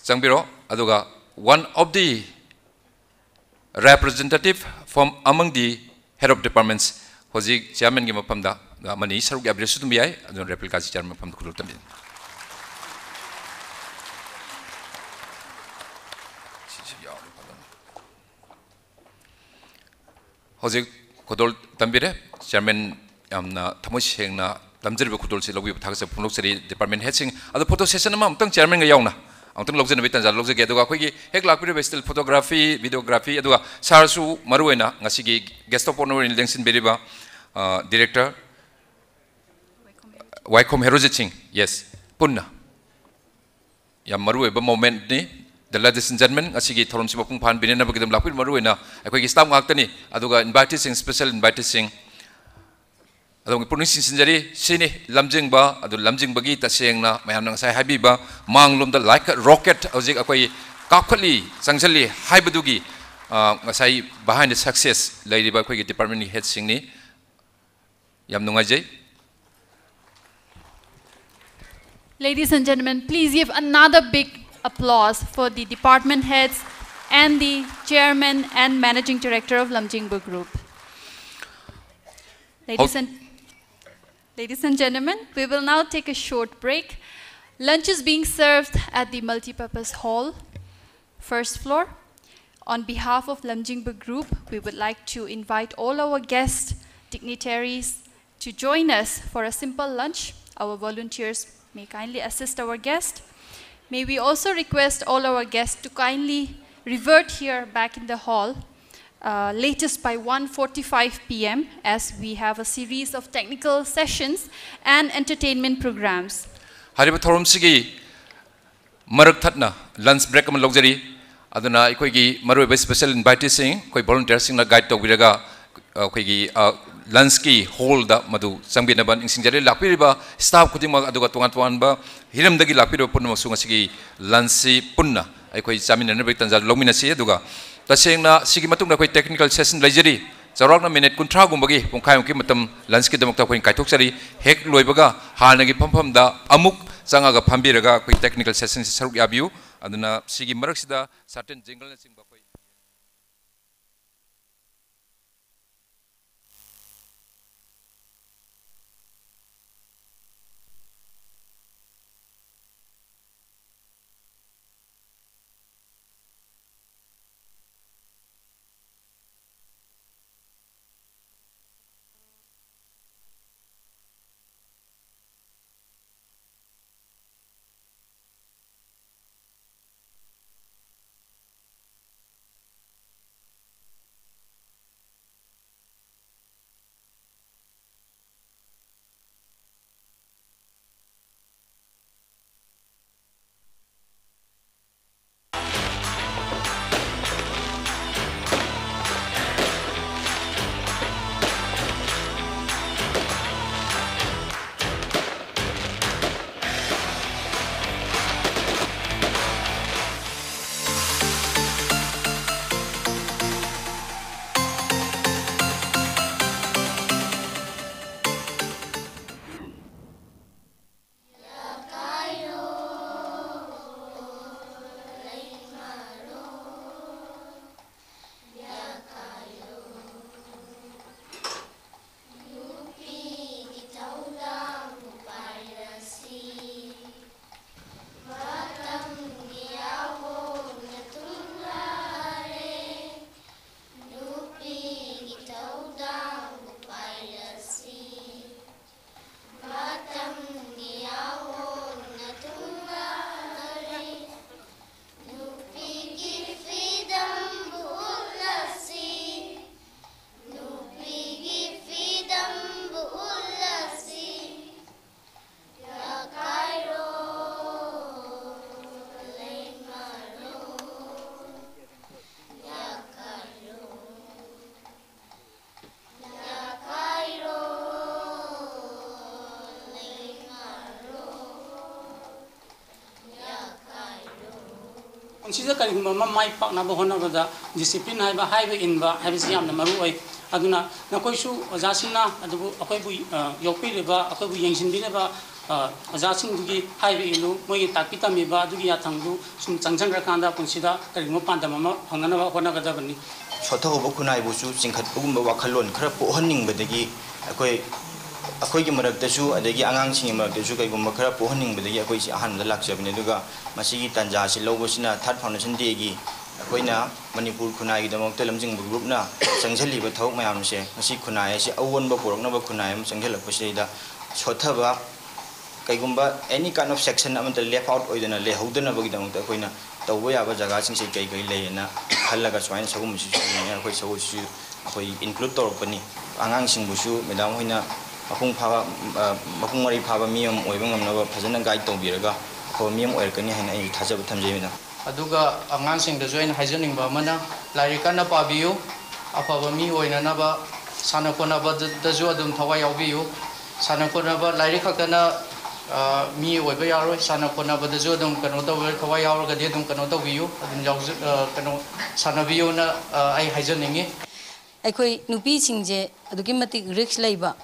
ꯆꯪꯕꯤꯔꯣ꯫ ꯑꯗꯨꯒ one of the representative from among the head of departments ꯍꯧꯖꯤꯛ chairmanꯒꯤ ꯃꯐꯝꯗ ꯑꯃꯅꯤ ꯁꯔꯨꯛ ꯌꯥꯕꯤꯔꯁꯨ ꯑꯗꯨꯝ ꯌꯥꯏ꯫ ꯑꯗꯨꯅ replicaꯁꯤ chairman ꯃꯐꯝꯗ ꯈꯨꯗꯣꯜ ꯇꯝꯕꯤꯅꯤ꯫ ꯍꯧꯖꯤꯛ ꯈꯨꯗꯣꯜ ꯇꯝꯕꯤꯔꯦ꯫ ꯆꯤꯌꯔꯃꯦꯟ ꯌꯥꯝꯅ ꯊꯃꯣꯏ ꯁꯦꯡꯅ ꯇꯝꯖꯔꯤꯕ ꯈꯨꯗꯣꯜꯁꯤ ꯂꯧꯕꯤꯕ ꯊꯥꯒꯠꯆꯕ ꯐꯣꯡꯗꯣꯛꯆꯔꯤ꯫ ꯗꯤꯄꯥꯔꯠꯃꯦꯟ ꯍꯦꯗꯁꯤꯡ ꯑꯗꯣ ꯐꯣꯇꯣ ꯁꯦꯁꯟ ꯑꯃ ꯑꯃꯨꯛꯇꯪ ꯆꯤꯌꯔꯃꯦꯟꯒ ꯌꯥꯎꯅ ꯑꯃꯨꯛꯇꯪ ꯂꯧꯖꯅꯕꯒꯤ ꯇꯥꯟꯖꯥ ꯂꯧꯖꯒꯦ꯫ ꯑꯗꯨꯒ ꯑꯩꯈꯣꯏꯒꯤ ꯍꯦꯛ ꯂꯥꯛꯄꯤꯔꯤꯕ ꯁ꯭ꯇꯤꯜ ꯐꯣꯇꯣꯒ꯭ꯔꯥꯐꯤ, ꯚꯤꯗꯤꯑꯣꯒ꯭ꯔꯥꯐꯤ, ꯑꯗꯨꯒ ꯁꯥꯔꯁꯨ ꯃꯔꯨꯑꯣꯏꯅ ꯉꯁꯤꯒꯤ ꯒꯦꯁ ꯑꯣꯐ ꯑꯣꯅꯔ ꯑꯣꯏꯅ ꯂꯦꯡꯁꯤꯟꯕꯤꯔꯤꯕ, ꯑ, ꯗꯤꯔꯦꯛꯇꯔ ꯋꯥꯏꯈꯣꯝ ꯍꯦꯔꯣꯖꯤꯠ ꯁꯤꯡ, ꯌꯦꯁ, ꯄꯨꯟꯅ ꯌꯥꯝ ꯃꯔꯨꯑꯣꯏꯕ ꯃꯣꯃꯦꯟꯠꯅꯤ꯫ The ladies and gentlemen, ꯉꯁꯤꯒꯤ ꯊꯧꯔꯝꯁꯤ ꯃꯄꯨꯡ ꯐꯥꯍꯟꯕꯤꯅꯅꯕꯒꯤꯗꯃꯛ ꯂꯥꯛꯄꯤꯔꯤꯕ ꯃꯔꯨꯑꯣꯏꯅ ꯑꯩꯈꯣꯏꯒꯤ ꯁ꯭ꯇꯥꯐ ꯉꯥꯛꯇꯅꯤ, ꯑꯗꯨꯒ ꯏꯟꯚꯥꯏꯇꯤꯁꯤꯡ, ꯁ꯭ꯄꯦꯁꯦꯜ ꯏꯟꯚꯥꯏꯇꯤꯁꯤꯡ, ꯑꯗꯣꯝꯒꯤ ꯄꯨꯛꯅꯤꯡ ꯆꯤꯡꯁꯤꯟꯖꯔꯤ꯫ ꯁꯤꯅꯤ ꯂꯝꯖꯤꯡꯕ, ꯑꯗꯨ ꯂꯝꯖꯤꯡꯕꯒꯤ ꯇꯁꯦꯡꯅ ꯃꯌꯥꯝꯅ ꯉꯁꯥꯏ ꯍꯥꯏꯕꯤꯕ ꯃꯥꯡꯂꯣꯝꯗ like a rocket ꯍꯧꯖꯤꯛ ꯑꯩꯈꯣꯏ ꯀꯥꯞꯈꯠꯂꯤ, ꯆꯪꯁꯤꯜꯂꯤ ꯍꯥꯏꯕꯗꯨꯒꯤ, ꯑ, ꯉꯁꯥꯏ behind the success ꯂꯩꯔꯤꯕ ꯑꯩꯈꯣꯏꯒꯤ ꯗꯤꯄꯥꯔꯠꯃꯦꯟꯒꯤ ꯍꯦꯗꯁꯤꯡꯅꯤ꯫ ꯌꯥꯝ ꯅꯨꯡꯉꯥꯏꯖꯩ꯫ Ladies and gentlemen, please give another big applause for the department heads and the chairman and managing director of Lamjingba Group. Ladies and, ladies and gentlemen, we will now take a short break. Lunch is being served at the multipurpose hall, first floor. On behalf of Lamjingba Group, we would like to invite all our guests, dignitaries, to join us for a simple lunch. Our volunteers may kindly assist our guests. May we also request all our guests to kindly revert here back in the hall, uh, latest by one forty-five p m, as we have a series of technical sessions and entertainment programs. ꯍꯥꯏꯔꯤꯕ ꯊꯧꯔꯝꯁꯤꯒꯤ ꯃꯔꯛ ꯊꯠꯅ lunch break ꯑꯃ ꯂꯧꯖꯔꯤ꯫ ꯑꯗꯨꯅ ꯑꯩꯈꯣꯏꯒꯤ ꯃꯔꯨꯑꯣꯏꯕ special ꯏꯟꯚꯥꯏꯇꯤꯁꯤꯡ, ꯑꯩꯈꯣꯏ ꯚꯣꯂꯨꯟꯇꯤꯌꯔꯁꯤꯡꯅ guide ꯇꯧꯕꯤꯔꯒ, ꯑꯩꯈꯣꯏꯒꯤ, ꯑ, ꯂꯟꯆꯀꯤ ꯍꯣꯜꯗ ꯃꯗꯨ ꯆꯪꯕꯤꯅꯕ ꯅꯤꯡꯁꯤꯡꯖꯔꯤ꯫ ꯂꯥꯛꯄꯤꯔꯤꯕ ꯁ꯭ꯇꯥꯐ ꯈꯨꯗꯤꯡꯃꯛ, ꯑꯗꯨꯒ ꯇꯣꯉꯥꯟ ꯇꯣꯉꯥꯟꯕ ꯍꯤꯔꯝꯗꯒꯤ ꯂꯥꯛꯄꯤꯔꯤꯕ ꯄꯨꯝꯅꯃꯛꯁꯨ ꯉꯁꯤꯒꯤ ꯂꯟꯆꯁꯤ ꯄꯨꯟꯅ ꯑꯩꯈꯣꯏ ꯆꯥꯃꯤꯟꯅꯅꯕꯒꯤ ꯇꯥꯟꯖꯥ ꯂꯧꯃꯤꯟꯅꯁꯤ꯫ ꯑꯗꯨꯒ ꯇꯁꯦꯡꯅ ꯁꯤꯒꯤ ꯃꯇꯨꯡꯗ ꯑꯩꯈꯣꯏ ꯇꯦꯛꯅꯤꯀꯦꯜ ꯁꯦꯁꯟ ꯂꯩꯖꯔꯤ꯫ ꯆꯥꯎꯔꯥꯛꯅ ꯃꯤꯅꯤꯠ ꯀꯨꯟꯊ꯭ꯔꯥꯒꯨꯝꯕꯒꯤ, ꯄꯨꯡꯈꯥꯏꯃꯨꯛꯀꯤ ꯃꯇꯝ ꯂꯟꯆꯀꯤꯗꯃꯛꯇ ꯑꯩꯈꯣꯏꯅ ꯀꯥꯏꯊꯣꯛꯆꯔꯤ꯫ ꯍꯦꯛ ꯂꯣꯏꯕꯒ ꯍꯥꯟꯅꯒꯤ ꯐꯝꯐꯝꯗ ꯑꯃꯨꯛ ꯆꯪꯉꯒ ꯐꯝꯕꯤꯔꯒ ꯑꯩꯈꯣꯏ ꯇꯦꯛꯅꯤꯀꯦꯜ ꯁꯦꯁꯟꯁꯤ ꯁꯔꯨꯛ ꯌꯥꯕꯤꯌꯨ꯫ ꯑꯗꯨꯅ ꯁꯤꯒꯤ ꯃꯔꯛꯁꯤꯗ ꯁꯥꯔꯇꯦꯟ ꯖꯤꯡꯒꯜꯅꯆꯤꯡꯕ ꯑꯩꯈꯣꯏ ꯁꯤꯗ ꯀꯔꯤꯒꯨꯝꯕ ꯑꯃ ꯃꯥꯏ ꯄꯥꯛꯅꯕ ꯍꯣꯠꯅꯕꯗ ꯗꯤꯁꯤꯄ꯭ꯂꯤꯟ ꯍꯥꯏꯕ, ꯍꯥꯏꯕ ꯏꯟꯕ ꯍꯥꯏꯕꯁꯤ ꯌꯥꯝꯅ ꯃꯔꯨ ꯑꯣꯏ꯫ ꯑꯗꯨꯅ ꯅꯈꯣꯏꯁꯨ ꯑꯣꯖꯥꯁꯤꯡꯅ ꯑꯗꯨꯕꯨ ꯑꯩꯈꯣꯏꯕꯨ, ꯑ, ꯌꯣꯛꯄꯤꯔꯤꯕ, ꯑꯩꯈꯣꯏꯕꯨ ꯌꯦꯡꯁꯤꯟꯕꯤꯔꯤꯕ, ꯑ, ꯑꯣꯖꯥꯁꯤꯡꯗꯨꯒꯤ ꯍꯥꯏꯕ ꯏꯜꯂꯨ, ꯃꯣꯏꯒꯤ ꯇꯥꯛꯄꯤ ꯇꯝꯕꯤꯕ ꯑꯗꯨꯒꯤ ꯌꯥꯊꯪꯗꯨ ꯁꯨꯝ ꯆꯪꯁꯤꯟꯈ꯭ꯔꯀꯥꯟꯗ ꯄꯨꯟꯁꯤꯗ ꯀꯔꯤꯒꯨꯝꯕ ꯄꯥꯟꯗꯝ ꯑꯃ ꯐꯪꯅꯅꯕ ꯍꯣꯠꯅꯒꯗꯕꯅꯤ꯫ ꯁꯣꯠꯊꯍꯧꯕ ꯈꯨꯟꯅꯥꯏꯕꯨꯁꯨ ꯆꯤꯡꯈꯠꯄꯒꯨꯝꯕ ꯋꯥꯈꯜꯂꯣꯟ ꯈꯔ ꯄꯣꯛꯍꯟꯅꯤꯡꯕꯗꯒꯤ ꯑꯩꯈꯣꯏ, ꯑꯩꯈꯣꯏꯒꯤ ꯃꯔꯛꯇꯁꯨ ꯑꯗꯒꯤ ꯑꯉꯥꯡꯁꯤꯡꯒꯤ ꯃꯔꯛꯇꯁꯨ ꯀꯩꯒꯨꯝꯕ ꯈꯔ ꯄꯣꯛꯍꯟꯅꯤꯡꯕꯗꯒꯤ ꯑꯩꯈꯣꯏꯁꯤ ꯑꯍꯥꯟꯕꯗ ꯂꯥꯛꯆꯕꯅꯤ꯫ ꯑꯗꯨꯒ ꯃꯁꯤꯒꯤ ꯇꯥꯟꯖꯥꯁꯤ ꯂꯧꯕꯁꯤꯅ ꯊꯥꯔꯠ ꯐꯥꯎꯟꯗꯦꯁꯟ ꯗꯦꯒꯤ ꯑꯩꯈꯣꯏꯅ ꯃꯅꯤꯄꯨꯔ ꯈꯨꯟꯅꯥꯏꯒꯤꯗꯃꯛꯇ ꯂꯝꯖꯤꯡꯕ ꯒ꯭ꯔꯨꯞꯅ ꯆꯪꯁꯤꯜꯂꯤꯕ ꯊꯕꯛ ꯃꯌꯥꯝꯁꯦ, ꯉꯁꯤ ꯈꯨꯟꯅꯥꯏ ꯑꯁꯤ ꯑꯑꯣꯟꯕ ꯄꯨꯔꯛꯅꯕ ꯈꯨꯟꯅꯥꯏ ꯑꯃ ꯆꯪꯁꯤꯜꯂꯛꯄꯁꯤꯗꯩꯗ ꯁꯣꯠꯊꯕ ꯀꯩꯒꯨꯝꯕ any kind of section ꯑꯃꯗ left out ꯑꯣꯏꯗꯅ ꯂꯩꯍꯧꯗꯅꯕꯒꯤꯗꯃꯛꯇ ꯑꯩꯈꯣꯏꯅ ꯇꯧꯕ ꯌꯥꯕ ꯖꯒꯥꯁꯤꯡꯁꯦ ꯀꯩ ꯀꯩ ꯂꯩꯌꯦꯅ ꯈꯜꯂꯒ ꯁꯨꯃꯥꯏꯅ ꯁꯒꯨꯝꯕꯁꯤꯁꯨ ꯌꯦꯡꯉꯦ꯫ ꯑꯩꯈꯣꯏ ꯁꯒꯨꯝꯕꯁꯤꯁꯨ ꯑꯩꯈꯣꯏ ꯏꯟꯀ꯭ꯂꯨꯗ ꯇꯧꯔꯛꯄꯅꯤ꯫ ꯑꯉꯥꯡꯁꯤꯡꯕꯨꯁꯨ ꯃꯦꯗꯥꯝ ꯍꯣꯏꯅ ꯃꯄꯨꯡ ꯐꯥꯕ, ꯑ, ꯃꯄꯨꯡ ꯃꯔꯩ ꯐꯥꯕ ꯃꯤ ꯑꯃ ꯑꯣꯏꯕ ꯉꯝꯅꯕ ꯐꯖꯅ ꯒꯥꯏꯗ ꯇꯧꯕꯤꯔꯒ ꯑꯐꯕ ꯃꯤ ꯑꯃ ꯑꯣꯏꯔꯛꯀꯅꯤ ꯍꯥꯏꯅ ꯑꯩꯁꯨ ꯊꯥꯖꯕ ꯊꯝꯖꯩ, ꯃꯦꯗꯥꯝ꯫ ꯑꯗꯨꯒ ꯑꯉꯥꯡꯁꯤꯡꯗꯁꯨ ꯑꯩꯅ ꯍꯥꯏꯖꯅꯤꯡꯕ ꯑꯃꯅ, ꯂꯥꯏꯔꯤꯛ ꯀꯟꯅ ꯄꯥꯕꯤꯌꯨ, ꯑꯐꯕ ꯃꯤ ꯑꯣꯏꯅꯅꯕ ꯁꯥꯟꯅ ꯈꯣꯠꯅꯕꯗꯁꯨ ꯑꯗꯨꯝ ꯊꯋꯥꯏ ꯌꯥꯎꯕꯤꯌꯨ꯫ ꯁꯥꯟꯅ ꯈꯣꯠꯅꯕ, ꯂꯥꯏꯔꯤꯛ ꯈꯛꯇꯅ, ꯑ, ꯃꯤ ꯑꯣꯏꯕ ꯌꯥꯔꯣꯏ꯫ ꯁꯥꯟꯅ ꯈꯣꯠꯅꯕꯗꯁꯨ ꯑꯗꯨꯝ ꯀꯩꯅꯣ ꯇꯧꯕ, ꯊꯋꯥꯏ ꯌꯥꯎꯔꯒꯗꯤ ꯑꯗꯨꯝ ꯀꯩꯅꯣ ꯇꯧꯕꯤꯌꯨ, ꯑꯗꯨꯝ ꯌꯥꯎꯖ-, ꯑ, ꯀꯩꯅꯣ ꯁꯥꯟꯅꯕꯤꯌꯨꯅ, ꯑ, ꯑꯩ ꯍꯥꯏꯖꯅꯤꯡꯉꯤ꯫ ꯑꯩꯈꯣꯏ ꯅꯨꯄꯤꯁꯤꯡꯁꯦ ꯑꯗꯨꯛꯀꯤ ꯃꯇꯤꯛ ꯔꯤꯛꯁ ꯂꯩꯕ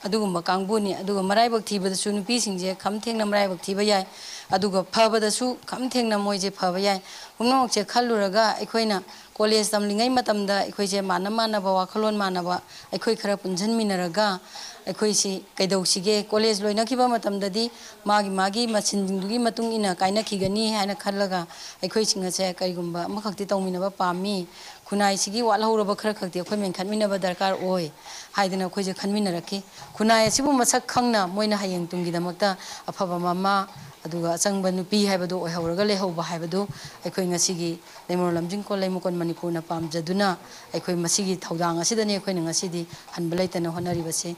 ꯑꯗꯨꯒꯨꯝꯕ ꯀꯥꯡꯕꯨꯅꯤ꯫ ꯑꯗꯨꯒ ꯃꯔꯥꯏꯕꯛ ꯊꯤꯕꯗꯁꯨ ꯅꯨꯄꯤꯁꯤꯡꯁꯦ ꯈꯝ ꯊꯦꯡꯅ ꯃꯔꯥꯏꯕꯛ ꯊꯤꯕ ꯌꯥꯏ, ꯑꯗꯨꯒ ꯐꯕꯗꯁꯨ ꯈꯝ ꯊꯦꯡꯅ ꯃꯣꯏꯁꯦ ꯐꯕ ꯌꯥꯏ꯫ ꯄꯨꯝꯅꯃꯛꯁꯦ ꯈꯜꯂꯨꯔꯒ ꯑꯩꯈꯣꯏꯅ ꯀꯣꯂꯦꯖ ꯇꯝꯂꯤꯉꯩ ꯃꯇꯝꯗ ꯑꯩꯈꯣꯏꯁꯦ ꯃꯥꯟꯅ ꯃꯥꯟꯅꯕ ꯋꯥꯈꯜꯂꯣꯟ ꯃꯥꯟꯅꯕ ꯑꯩꯈꯣꯏ ꯈꯔ ꯄꯨꯟꯁꯤꯟꯃꯤꯟꯅꯔꯒ ꯑꯩꯈꯣꯏꯁꯤ ꯀꯩꯗꯧꯁꯤꯒꯦ? ꯀꯣꯂꯦꯖ ꯂꯣꯏꯅꯈꯤꯕ ꯃꯇꯝꯗꯗꯤ ꯃꯥꯒꯤ ꯃꯥꯒꯤ ꯃꯁꯤꯟꯁꯤꯡꯗꯨꯒꯤ ꯃꯇꯨꯡ ꯏꯟꯅ ꯀꯥꯏꯅꯈꯤꯒꯅꯤ ꯍꯥꯏꯅ ꯈꯜꯂꯒ ꯑꯩꯈꯣꯏꯁꯤꯡ ꯑꯁꯦ ꯀꯔꯤꯒꯨꯝꯕ ꯑꯃꯈꯛꯇꯤ ꯇꯧꯃꯤꯟꯅꯕ ꯄꯥꯝꯃꯤ꯫ ꯈꯨꯟꯅꯥꯏꯁꯤꯒꯤ ꯋꯥꯠꯍꯧꯔꯕ ꯈꯔ ꯈꯛꯇꯤ ꯑꯩꯈꯣꯏ ꯃꯦꯟꯈꯠꯃꯤꯟꯅꯕ ꯗꯔꯀꯥꯔ ꯑꯣꯏ ꯍꯥꯏꯗꯅ ꯑꯩꯈꯣꯏꯁꯦ ꯈꯟꯃꯤꯟꯅꯔꯛꯈꯤ꯫ ꯈꯨꯟꯅꯥꯏ ꯑꯁꯤꯕꯨ ꯃꯁꯛ ꯈꯪꯅ ꯃꯣꯏꯅ ꯍꯌꯦꯡ ꯇꯨꯡꯒꯤꯗꯃꯛꯇ ꯑꯐꯕ ꯃꯃꯥ, ꯑꯗꯨꯒ ꯑꯆꯪꯕ ꯅꯨꯄꯤ ꯍꯥꯏꯕꯗꯨ ꯑꯣꯏꯍꯧꯔꯒ ꯂꯩꯍꯧꯕ ꯍꯥꯏꯕꯗꯨ ꯑꯩꯈꯣꯏ ꯉꯁꯤꯒꯤ ꯂꯩꯃꯔꯣꯜ ꯂꯝꯖꯤꯡ ꯀꯣꯟ ꯂꯩꯃꯀꯣꯟ ꯃꯅꯤꯄꯨꯔꯅ ꯄꯥꯝꯖꯗꯨꯅ ꯑꯩꯈꯣꯏ ꯃꯁꯤꯒꯤ ꯊꯧꯗꯥꯡ ꯑꯁꯤꯗꯅꯤ ꯑꯩꯈꯣꯏꯅ ꯉꯁꯤꯗꯤ ꯍꯟꯕ ꯂꯩꯇꯅ ꯍꯣꯠꯅꯔꯤꯕꯁꯤ꯫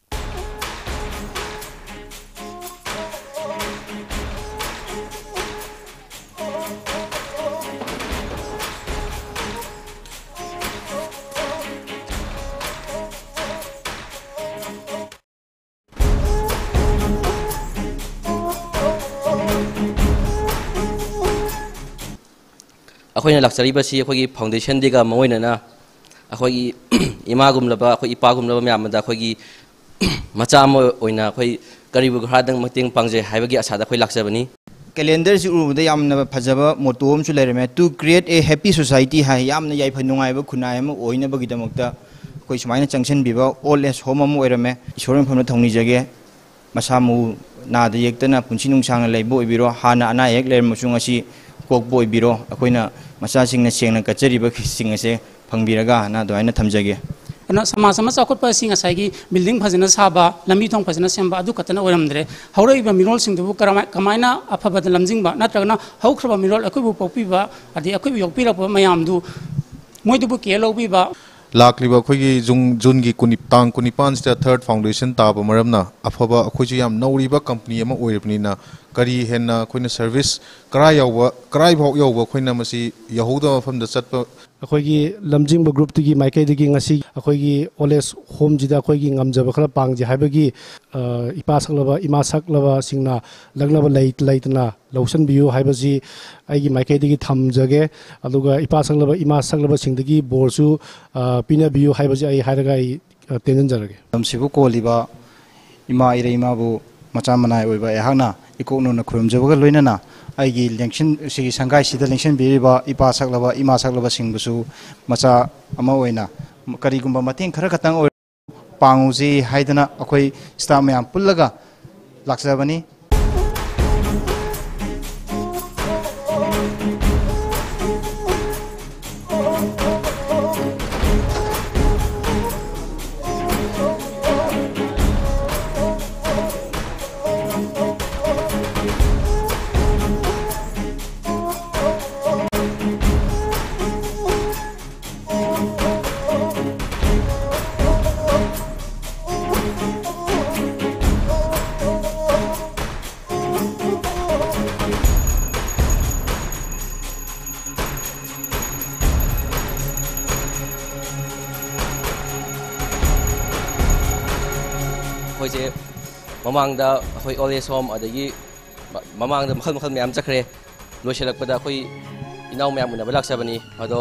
ꯑꯩꯈꯣꯏꯅ ꯂꯥꯛꯆꯔꯤꯕꯁꯤ ꯑꯩꯈꯣꯏꯒꯤ foundation dayꯒ ꯃꯔꯨ ꯑꯣꯏꯅꯅ ꯑꯩꯈꯣꯏꯒꯤ ꯏꯃꯥꯒꯨꯝꯂꯕ, ꯑꯩꯈꯣꯏ ꯏꯄꯥꯒꯨꯝꯂꯕ ꯃꯌꯥꯝ ꯑꯃꯗ ꯑꯩꯈꯣꯏꯒꯤ ꯃꯆꯥ ꯑꯃ ꯑꯣꯏꯅ ꯑꯩꯈꯣꯏ ꯀꯔꯤꯕꯨ ꯈꯔꯗꯪ ꯃꯇꯦꯡ ꯄꯥꯡꯖꯩ ꯍꯥꯏꯕꯒꯤ ꯑꯁꯥꯗ ꯑꯩꯈꯣꯏ ꯂꯥꯛꯆꯕꯅꯤ꯫ Calendarꯁꯤ ꯎꯔꯨꯕꯗ ꯌꯥꯝꯅ ꯐꯖꯕ motto ꯑꯃꯁꯨ ꯂꯩꯔꯝꯃꯦ, "To create a happy society" ꯍꯥꯏ꯫ ꯌꯥꯝꯅ ꯌꯥꯏꯐ ꯅꯨꯡꯉꯥꯏꯕ ꯈꯨꯟꯅꯥꯏ ꯑꯃ ꯑꯣꯏꯅꯕꯒꯤꯗꯃꯛꯇ ꯑꯩꯈꯣꯏ ꯁꯨꯃꯥꯏꯅ ꯆꯪꯁꯤꯟꯕꯤꯕ old age home ꯑꯃ ꯑꯣꯏꯔꯝꯃꯦ꯫ ꯏꯁꯣꯔ ꯃꯐꯝꯗ ꯊꯧꯅꯤꯖꯒꯦ꯫ ꯃꯁꯥ ꯃꯎ ꯅꯥꯗ ꯌꯦꯛꯇꯅ ꯄꯨꯟꯁꯤ ꯅꯨꯡꯁꯥꯡꯅ ꯂꯩꯕ ꯑꯣꯏꯕꯤꯔꯣ꯫ ꯍꯥꯟꯅ ꯑꯅꯥ ꯑꯌꯦꯛ ꯂꯩꯔꯝꯃꯁꯨ ꯉꯁꯤ ꯀꯣꯛꯄ ꯑꯣꯏꯕꯤꯔꯣ꯫ ꯑꯩꯈꯣꯏꯅ ꯃꯆꯥꯁꯤꯡꯅ ꯁꯦꯡꯅ ꯀꯠꯆꯔꯤꯕꯁꯤꯡ ꯑꯁꯦ ꯐꯪꯕꯤꯔꯒꯅ ꯑꯗꯨꯃꯥꯏꯅ ꯊꯝꯖꯒꯦ꯫ ꯑꯗꯨꯅ ꯁꯃꯥꯖ ꯑꯃ ꯆꯥꯎꯈꯠꯄ ꯑꯁꯤ ꯉꯁꯥꯏꯒꯤ building ꯐꯖꯅ ꯁꯥꯕ, ꯂꯝꯕꯤ ꯊꯣꯡ ꯐꯖꯅ ꯁꯦꯝꯕ ꯑꯗꯨ ꯈꯛꯇꯅ ꯑꯣꯏꯔꯝꯗ꯭ꯔꯦ꯫ ꯍꯧꯔꯛꯏꯕ ꯃꯤꯔꯣꯜꯁꯤꯡꯗꯨꯕꯨ ꯀꯔꯝꯍꯥꯏ-, ꯀꯃꯥꯏꯅ ꯑꯐꯕꯗ ꯂꯝꯖꯤꯡꯕ, ꯅꯠꯇ꯭ꯔꯒꯅ ꯍꯧꯈ꯭ꯔꯕ ꯃꯤꯔꯣꯜ ꯑꯩꯈꯣꯏꯕꯨ ꯄꯣꯛꯄꯤꯕ, ꯑꯗꯩ ꯑꯩꯈꯣꯏꯕꯨ ꯌꯣꯛꯄꯤꯔꯛꯄ ꯃꯌꯥꯝꯗꯨ ꯃꯣꯏꯗꯨꯕꯨ care ꯂꯧꯕꯤꯕ꯫ ꯂꯥꯛꯂꯤꯕ ꯑꯩꯈꯣꯏꯒꯤ ꯖꯨꯟ, ꯖꯨꯟꯒꯤ ꯀꯨꯟꯅꯤ-, ꯇꯥꯡ ꯀꯨꯟꯅꯤꯄꯥꯟꯁꯤꯗ third foundation ꯇꯥꯕ ꯃꯔꯝꯅ ꯑꯐꯕ ꯑꯩꯈꯣꯏꯁꯨ ꯌꯥꯝ ꯅꯧꯔꯤꯕ company ꯑꯃ ꯑꯣꯏꯔꯕꯅꯤꯅ ꯀꯔꯤ ꯍꯦꯟꯅ ꯑꯩꯈꯣꯏꯅ service ꯀꯔꯥꯏ ꯌꯥꯎꯕ, ꯀꯔꯥꯏꯐꯥꯎ ꯌꯧꯕ ꯑꯩꯈꯣꯏꯅ ꯃꯁꯤ ꯌꯧꯍꯧꯗꯕ ꯃꯐꯝꯗ ꯆꯠꯄ ꯑꯩꯈꯣꯏꯒꯤ ꯂꯝꯖꯤꯡꯕ groupꯇꯒꯤ ꯃꯥꯏꯀꯩꯗꯒꯤ ꯉꯁꯤ ꯑꯩꯈꯣꯏꯒꯤ old age homeꯁꯤꯗ ꯑꯩꯈꯣꯏꯒꯤ ꯉꯝꯖꯕ ꯈꯔ ꯄꯥꯡꯖꯩ ꯍꯥꯏꯕꯒꯤ, ꯑ, ꯏꯄꯥ ꯁꯛꯂꯕ, ꯏꯃꯥ ꯁꯛꯂꯕꯁꯤꯡꯅ ꯂꯛꯅꯕ ꯂꯩ-, ꯂꯩꯇꯅ ꯂꯧꯁꯤꯟꯕꯤꯌꯨ ꯍꯥꯏꯕꯁꯤ ꯑꯩꯒꯤ ꯃꯥꯏꯀꯩꯗꯒꯤ ꯊꯝꯖꯒꯦ꯫ ꯑꯗꯨꯒ ꯏꯄꯥ ꯁꯛꯂꯕ, ꯏꯃꯥ ꯁꯛꯂꯕꯁꯤꯡꯗꯒꯤ ꯕꯣꯔꯁꯨ, ꯑ, ꯄꯤꯅꯕꯤꯌꯨ ꯍꯥꯏꯕꯁꯤ ꯑꯩ ꯍꯥꯏꯔꯒ ꯑꯩ, ꯑ, ꯇꯦꯟꯖꯟꯖꯔꯒꯦ꯫ ꯂꯝꯁꯤꯕꯨ ꯀꯣꯜꯂꯤꯕ ꯏꯃꯥ ꯏꯔꯩ ꯏꯃꯥꯕꯨ ꯃꯆꯥ ꯃꯅꯥꯏ ꯑꯣꯏꯕ ꯑꯩꯍꯥꯛꯅ ꯏꯀꯣꯛ ꯅꯧꯅ ꯈꯨꯔꯨꯝꯖꯕꯒ ꯂꯣꯏꯅꯅ ꯑꯩꯒꯤ ꯂꯦꯡꯁꯤꯟ-, ꯁꯤꯒꯤ ꯁꯪꯒꯥꯏꯁꯤꯗ ꯂꯦꯡꯁꯤꯟꯕꯤꯔꯤꯕ ꯏꯄꯥ ꯁꯛꯂꯕ, ꯏꯃꯥ ꯁꯛꯂꯕꯁꯤꯡꯕꯨꯁꯨ ꯃꯆꯥ ꯑꯃ ꯑꯣꯏꯅ ꯀꯔꯤꯒꯨꯝꯕ ꯃꯇꯦꯡ ꯈꯔ ꯈꯛꯇꯪ ꯑꯣꯏꯔ-, ꯄꯥꯡꯉꯨꯁꯤ ꯍꯥꯏꯗꯅ ꯑꯩꯈꯣꯏ staff ꯃꯌꯥꯝ ꯄꯨꯜꯂꯒ ꯂꯥꯛꯆꯕꯅꯤ꯫ ꯑꯩꯈꯣꯏꯁꯦ ꯃꯃꯥꯡꯗ ꯑꯩꯈꯣꯏ old age home, ꯑꯗꯒꯤ ꯃ-, ꯃꯃꯥꯡꯗ ꯃꯈꯜ ꯃꯈꯜ ꯃꯌꯥꯝ ꯆꯠꯈ꯭ꯔꯦ꯫ ꯂꯣꯏꯁꯤꯜꯂꯛꯄꯗ ꯑꯩꯈꯣꯏ ꯏꯅꯥꯎ ꯃꯌꯥꯝ ꯎꯅꯕ ꯂꯥꯛꯆꯕꯅꯤ꯫ ꯑꯗꯣ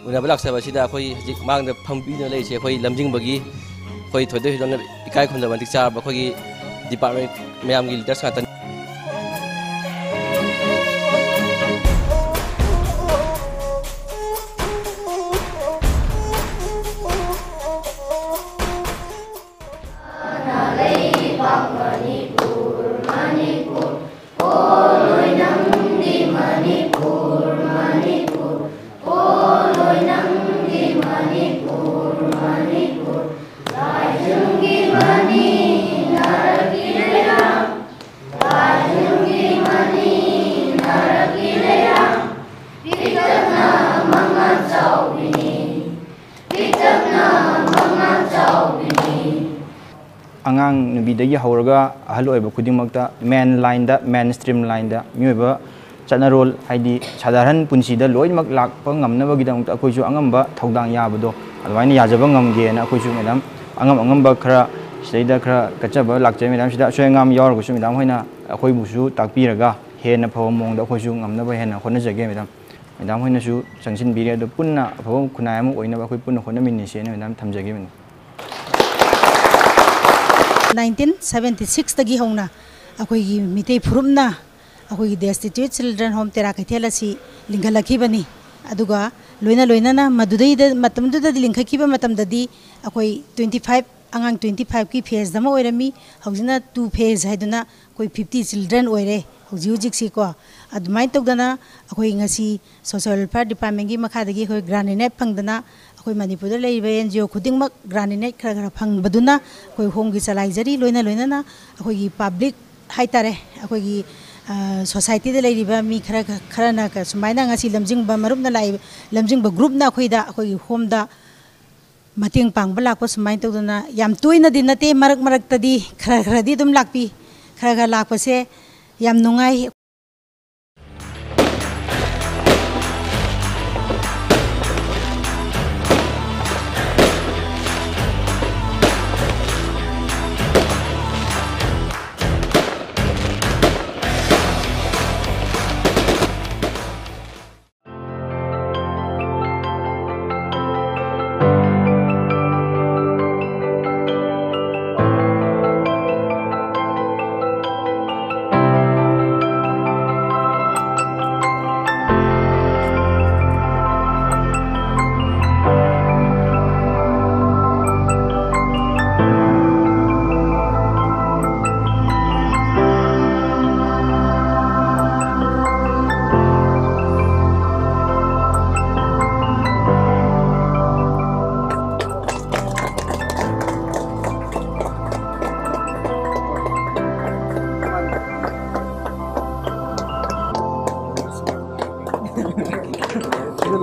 ꯎꯅꯕ ꯂꯥꯛꯆꯕꯁꯤꯗ ꯑꯩꯈꯣꯏ ꯍꯧꯖꯤꯛ ꯃꯥꯡꯗ ꯐꯝꯕꯤꯗꯨꯅ ꯂꯩꯔꯤꯁꯦ ꯑꯩꯈꯣꯏ ꯂꯝꯖꯤꯡꯕꯒꯤ, ꯑꯩꯈꯣꯏ ꯊꯣꯏꯗꯣꯛ ꯍꯦꯟꯗꯣꯛꯅ ꯏꯀꯥꯏ ꯈꯨꯝꯅꯕ ꯃꯇꯤꯛ ꯆꯥꯔꯕ ꯑꯩꯈꯣꯏꯒꯤ department ꯃꯌꯥꯝꯒꯤ leaders ꯉꯥꯛꯇꯅꯤ꯫ ꯑꯉꯥꯡ ꯅꯨꯕꯤꯗꯒꯤ ꯍꯧꯔꯒ ꯑꯍꯜ ꯑꯣꯏꯕ ꯈꯨꯗꯤꯡꯃꯛꯇ main line ꯗ, main stream line ꯗ ꯃꯤꯑꯣꯏꯕ ꯆꯠꯅꯔꯣꯜ, ꯍꯥꯏꯗꯤ ꯁꯥꯙꯥꯔꯟ ꯄꯨꯟꯁꯤꯗ ꯂꯣꯏꯅꯃꯛ ꯂꯥꯛꯄ ꯉꯝꯅꯕꯒꯤꯗꯃꯛꯇ ꯑꯩꯈꯣꯏꯁꯨ ꯑꯉꯝꯕ ꯊꯧꯗꯥꯡ ꯌꯥꯕꯗꯣ ꯑꯗꯨꯃꯥꯏꯅ ꯌꯥꯖꯕ ꯉꯝꯒꯦꯅ ꯑꯩꯈꯣꯏꯁꯨ, ꯃꯦꯗꯥꯝ, ꯑꯉꯝ ꯑꯉꯝꯕ ꯈꯔ ꯁꯤꯗꯩꯗ ꯈꯔ ꯀꯠꯆꯕ ꯂꯥꯛꯆꯩ꯫ ꯃꯦꯗꯥꯝ, ꯁꯤꯗ ꯑꯁꯣꯏ ꯑꯉꯥꯝ ꯌꯥꯎꯔꯒꯁꯨ ꯃꯦꯗꯥꯝ ꯍꯣꯏꯅ ꯑꯩꯈꯣꯏꯕꯨꯁꯨ ꯇꯥꯛꯄꯤꯔꯒ ꯍꯦꯟꯅ ꯐꯕ ꯃꯑꯣꯡꯗ ꯑꯩꯈꯣꯏꯁꯨ ꯉꯝꯅꯕ ꯍꯦꯟꯅ ꯍꯣꯠꯅꯖꯒꯦ꯫ ꯃꯦꯗꯥꯝ, ꯃꯦꯗꯥꯝ ꯍꯣꯏꯅꯁꯨ ꯆꯪꯁꯤꯟꯕꯤꯔꯦ꯫ ꯑꯗꯣ ꯄꯨꯟꯅ ꯑꯐꯕ ꯈꯨꯟꯅꯥꯏ ꯑꯃ ꯑꯣꯏꯅꯕ ꯑꯩꯈꯣꯏ ꯄꯨꯟꯅ ꯍꯣꯠꯅꯃꯤꯟꯅꯁꯦꯅ ꯃꯦꯗꯥꯝ ꯊꯝꯖꯒꯦ, ꯃꯦꯗꯥꯝ꯫ Nineteen seventy six ꯇꯒꯤ ꯍꯧꯅ ꯑꯩꯈꯣꯏꯒꯤ ꯃꯤꯇꯩ ꯐꯨꯔꯨꯞꯅ ꯑꯩꯈꯣꯏꯒꯤ Destitute Children Home ꯇꯦꯔꯥ ꯀꯩꯊꯦꯜ ꯑꯁꯤ ꯂꯤꯡꯈꯠꯂꯛꯈꯤꯕꯅꯤ꯫ ꯑꯗꯨꯒ ꯂꯣꯏꯅ ꯂꯣꯏꯅꯅ ꯃꯗꯨꯗꯩꯗ, ꯃꯇꯝꯗꯨꯗꯗꯤ, ꯂꯤꯡꯈꯠꯈꯤꯕ ꯃꯇꯝꯗꯗꯤ ꯑꯩꯈꯣꯏ twenty five, ꯑꯉꯥꯡ twenty five ꯀꯤ phase ꯑꯃ ꯑꯣꯏꯔꯝꯃꯤ꯫ ꯍꯧꯖꯤꯛꯅ two phase ꯍꯥꯏꯗꯨꯅ ꯑꯩꯈꯣꯏ fifty children ꯑꯣꯏꯔꯦ ꯍꯧꯖꯤꯛ ꯍꯧꯖꯤꯛꯁꯤꯀꯣ꯫ ꯑꯗꯨꯃꯥꯏꯅ ꯇꯧꯗꯅ ꯑꯩꯈꯣꯏ ꯉꯁꯤ Social Welfare Department ꯀꯤ ꯃꯈꯥꯗꯒꯤ ꯑꯩꯈꯣꯏ grant in aid ꯐꯪꯗꯅ ꯑꯩꯈꯣꯏ ꯃꯅꯤꯄꯨꯔꯗ ꯂꯩꯔꯤꯕ N G O ꯈꯨꯗꯤꯡꯃꯛ grant in aid ꯈꯔ ꯈꯔ ꯐꯪꯕꯗꯨꯅ ꯑꯩꯈꯣꯏ home ꯒꯤ ꯆꯂꯥꯏꯖꯔꯤ꯫ ꯂꯣꯏꯅ ꯂꯣꯏꯅꯅ ꯑꯩꯈꯣꯏꯒꯤ public ꯍꯥꯏꯇꯥꯔꯦ, ꯑꯩꯈꯣꯏꯒꯤ, ꯑ, society ꯗ ꯂꯩꯔꯤꯕ ꯃꯤ ꯈꯔ, ꯈꯔꯅ ꯀ-, ꯁꯨꯃꯥꯏꯅ ꯉꯁꯤ ꯂꯝꯖꯤꯡꯕ ꯃꯔꯨꯞꯅ ꯂꯥꯛꯏ, ꯂꯝꯖꯤꯡꯕ group ꯅ ꯑꯩꯈꯣꯏꯗ, ꯑꯩꯈꯣꯏꯒꯤ home ꯗ ꯃꯇꯦꯡ ꯄꯥꯡꯕ ꯂꯥꯛꯄ ꯁꯨꯃꯥꯏꯅ ꯇꯧꯗꯅ, ꯌꯥꯝ ꯇꯣꯏꯅꯗꯤ ꯅꯠꯇꯦ, ꯃꯔꯛ ꯃꯔꯛꯇꯗꯤ ꯈꯔ ꯈꯔꯗꯤ ꯑꯗꯨꯝ ꯂꯥꯛꯄꯤ꯫ ꯈꯔ ꯈꯔ ꯂꯥꯛꯄꯁꯦ ꯌꯥꯝ ꯅꯨꯡꯉꯥꯏ꯫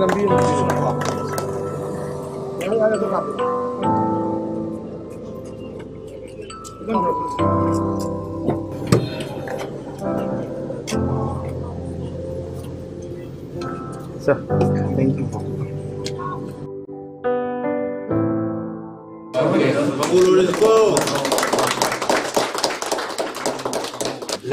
Sir, thank you.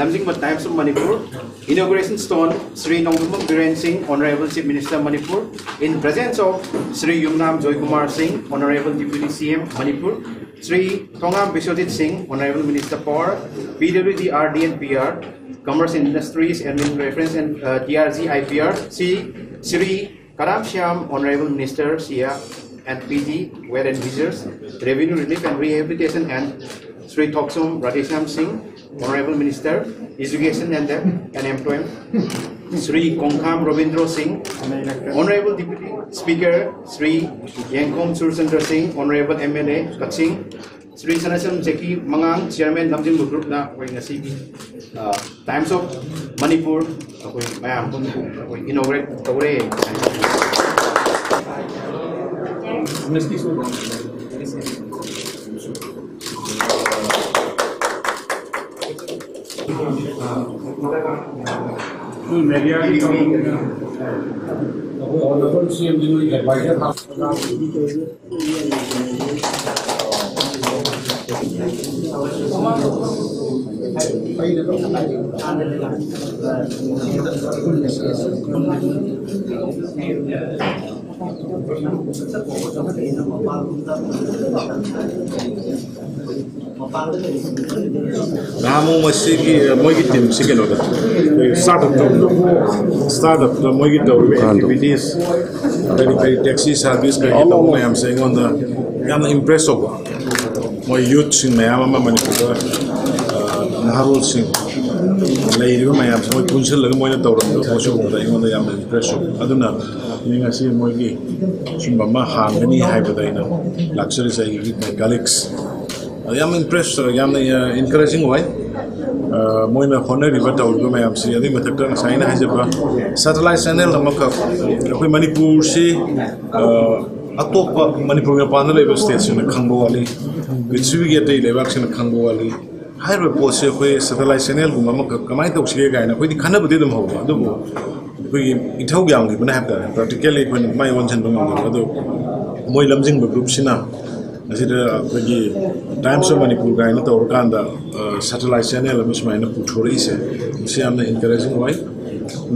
Lamjingba Times of Manipur, Inauguration Stone, Shri Nongdhumbam Biren Singh, Honorable Chief Minister Manipur, in presence of Shri Yumnam Joykumar Singh, Honorable Deputy C M Manipur, Shri Thongam Biswajit Singh, Honorable Minister Power, P W D, R D and P R, Commerce and Industries, and in reference and, uh, T R G I P R, C, Shri Karam Shyam, Honorable Minister, Sia and P G, Ware and Visitors, Revenue Relief and Rehabilitation, and Shri Thoksum Radheshyam Singh, Honorable Minister, Education and, and Employment, Shri Kongkham Robindro Singh, Honorable Deputy Speaker, Shri Yengkhom Surchandra Singh, Honorable M L A, Kaching, Shri Sanasam Zeki Mangang, Chairman, Lamjingba Groupꯅ ꯑꯩꯈꯣꯏ ꯉꯁꯤꯒꯤ, ꯑ, Times of Manipur ꯑꯩꯈꯣꯏ ꯃꯌꯥꯝ ꯄꯨꯟꯅ ꯑꯩꯈꯣꯏ inaugurate ꯇꯧꯔꯦ꯫ ꯑꯩꯈꯣꯏ ꯃꯦꯗꯤꯌꯥꯒꯤ ꯑꯩꯈꯣꯏ ꯑꯣꯅꯔꯦꯕꯜ ꯁꯤ ꯑꯦꯝꯗꯤ ꯅꯣꯏ ꯑꯦꯗꯚꯥꯏꯖꯔ ꯍꯥꯞꯄꯒ ꯅꯍꯥꯟꯃꯨꯛ ꯃꯁꯤꯒꯤ ꯃꯣꯏꯒꯤ ꯇꯤꯝꯁꯤ ꯀꯩꯅꯣꯗ, ꯑꯩꯈꯣꯏ ꯁ꯭ꯇꯥꯔꯠ ꯑꯞꯇ, ꯁ꯭ꯇꯥꯔꯠ ꯑꯞꯇ ꯃꯣꯏꯒꯤ ꯇꯧꯔꯤꯕ ꯑꯦꯛꯇꯤꯚꯤꯇꯤꯁ, ꯀꯔꯤ ꯀꯔꯤ ꯇꯦꯛꯁꯤ ꯁꯥꯔꯚꯤꯁ ꯀꯔꯤ ꯇꯧꯕ ꯃꯌꯥꯝꯁꯦ ꯑꯩꯉꯣꯟꯗ ꯌꯥꯝꯅ ꯏꯝꯄ꯭ꯔꯦꯁ ꯇꯧꯕ꯫ ꯃꯣꯏ ꯌꯨꯠꯁꯤꯡ ꯃꯌꯥꯝ ꯑꯃ ꯃꯅꯤꯄꯨꯔꯗ, ꯑ, ꯅꯍꯥꯔꯣꯜꯁꯤꯡ ꯂꯩꯔꯤꯕ ꯃꯌꯥꯝꯁꯦ ꯃꯣꯏ ꯄꯨꯟꯁꯤꯜꯂꯒ ꯃꯣꯏꯅ ꯇꯧꯔꯝꯕꯗꯣ ꯄꯣꯠꯁꯦ ꯎꯕꯗ ꯑꯩꯉꯣꯟꯗ ꯌꯥꯝꯅ ꯏꯝꯄ꯭ꯔꯦꯁ ꯑꯣꯏ꯫ ꯑꯗꯨꯅ ꯑꯩ ꯉꯁꯤ ꯃꯣꯏꯒꯤ ꯁꯨꯝꯕ ꯑꯃ ꯍꯥꯡꯒꯅꯤ ꯍꯥꯏꯕꯗ ꯑꯩꯅ ꯂꯥꯛꯆꯔꯤꯁꯦ ꯑꯩꯒꯤ ꯀꯂꯤꯛꯁ꯫ ꯑꯗ ꯌꯥꯝ ꯏꯝꯄ꯭ꯔꯦꯁ, ꯌꯥꯝꯅ, ꯑ, ꯏꯟꯀꯔꯦꯖꯤꯡ ꯑꯣꯏ꯫ ꯃꯣꯏꯅ ꯍꯣꯠꯅꯔꯤꯕ ꯇꯧꯔꯤꯕ ꯃꯌꯥꯝꯁꯤ, ꯑꯗꯨꯒꯤ ꯃꯊꯛꯇ ꯉꯁꯥꯏ ꯑꯩꯅ ꯍꯥꯏꯖꯕ ꯁꯦꯇꯦꯂꯥꯏꯠ ꯆꯦꯅꯦꯜ ꯑꯃꯈꯛ, ꯑꯩꯈꯣꯏ ꯃꯅꯤꯄꯨꯔꯁꯤ ꯑꯇꯣꯞꯄ ꯃꯅꯤꯄꯨꯔꯒꯤ ꯃꯄꯥꯟꯗ ꯂꯩꯕ ꯁ꯭ꯇꯦꯠꯁꯤꯡꯅ ꯈꯪꯕ ꯋꯥꯠꯂꯤ, ꯄ꯭ꯔꯤꯊꯤꯕꯤꯒꯤ ꯑꯇꯩ ꯂꯩꯕꯥꯛꯁꯤꯡꯅ ꯈꯪꯕ ꯋꯥꯠꯂꯤ꯫ ꯍꯥꯏꯔꯤꯕ ꯄꯣꯠꯁꯤ ꯑꯩꯈꯣꯏ ꯁꯦꯇꯦꯂꯥꯏꯠ ꯆꯦꯅꯦꯜꯒꯨꯝꯕ ꯑꯃꯈꯛ ꯀꯃꯥꯏꯅ ꯇꯧꯁꯤꯒꯦ ꯀꯥꯏꯅ ꯑꯩꯈꯣꯏꯗꯤ ꯈꯟꯅꯕꯗꯤ ꯑꯗꯨꯝ ꯍꯧꯕ, ꯑꯗꯨꯕꯨ ꯑꯩꯈꯣꯏꯒꯤ ꯏꯊꯧ ꯌꯥꯝꯈꯤꯕꯅ ꯍꯥꯏꯕ ꯇꯥꯔꯦ, ꯄ꯭ꯔꯦꯛꯇꯤꯀꯦꯜꯂꯤ ꯑꯩꯈꯣꯏꯅ ꯃꯥꯏ ꯑꯣꯟꯁꯤꯟꯕ ꯉꯝꯗꯕ꯫ ꯑꯗꯣ ꯃꯣꯏ ꯂꯝꯖꯤꯡꯕ ꯒ꯭ꯔꯨꯞꯁꯤꯅ ꯑꯁꯤꯗ ꯑꯩꯈꯣꯏꯒꯤ ꯇꯥꯏꯝꯁ ꯑꯣꯐ ꯃꯅꯤꯄꯨꯔ ꯀꯥꯏꯅ ꯇꯧꯔꯀꯥꯟꯗ ꯁꯦꯇꯦꯂꯥꯏꯠ ꯆꯦꯅꯦꯜ ꯑꯃ ꯁꯨꯃꯥꯏꯅ ꯄꯨꯊꯣꯔꯛꯏꯁꯦ, ꯃꯁꯤ ꯌꯥꯝꯅ ꯏꯟꯀꯔꯦꯖꯤꯡ ꯑꯣꯏ꯫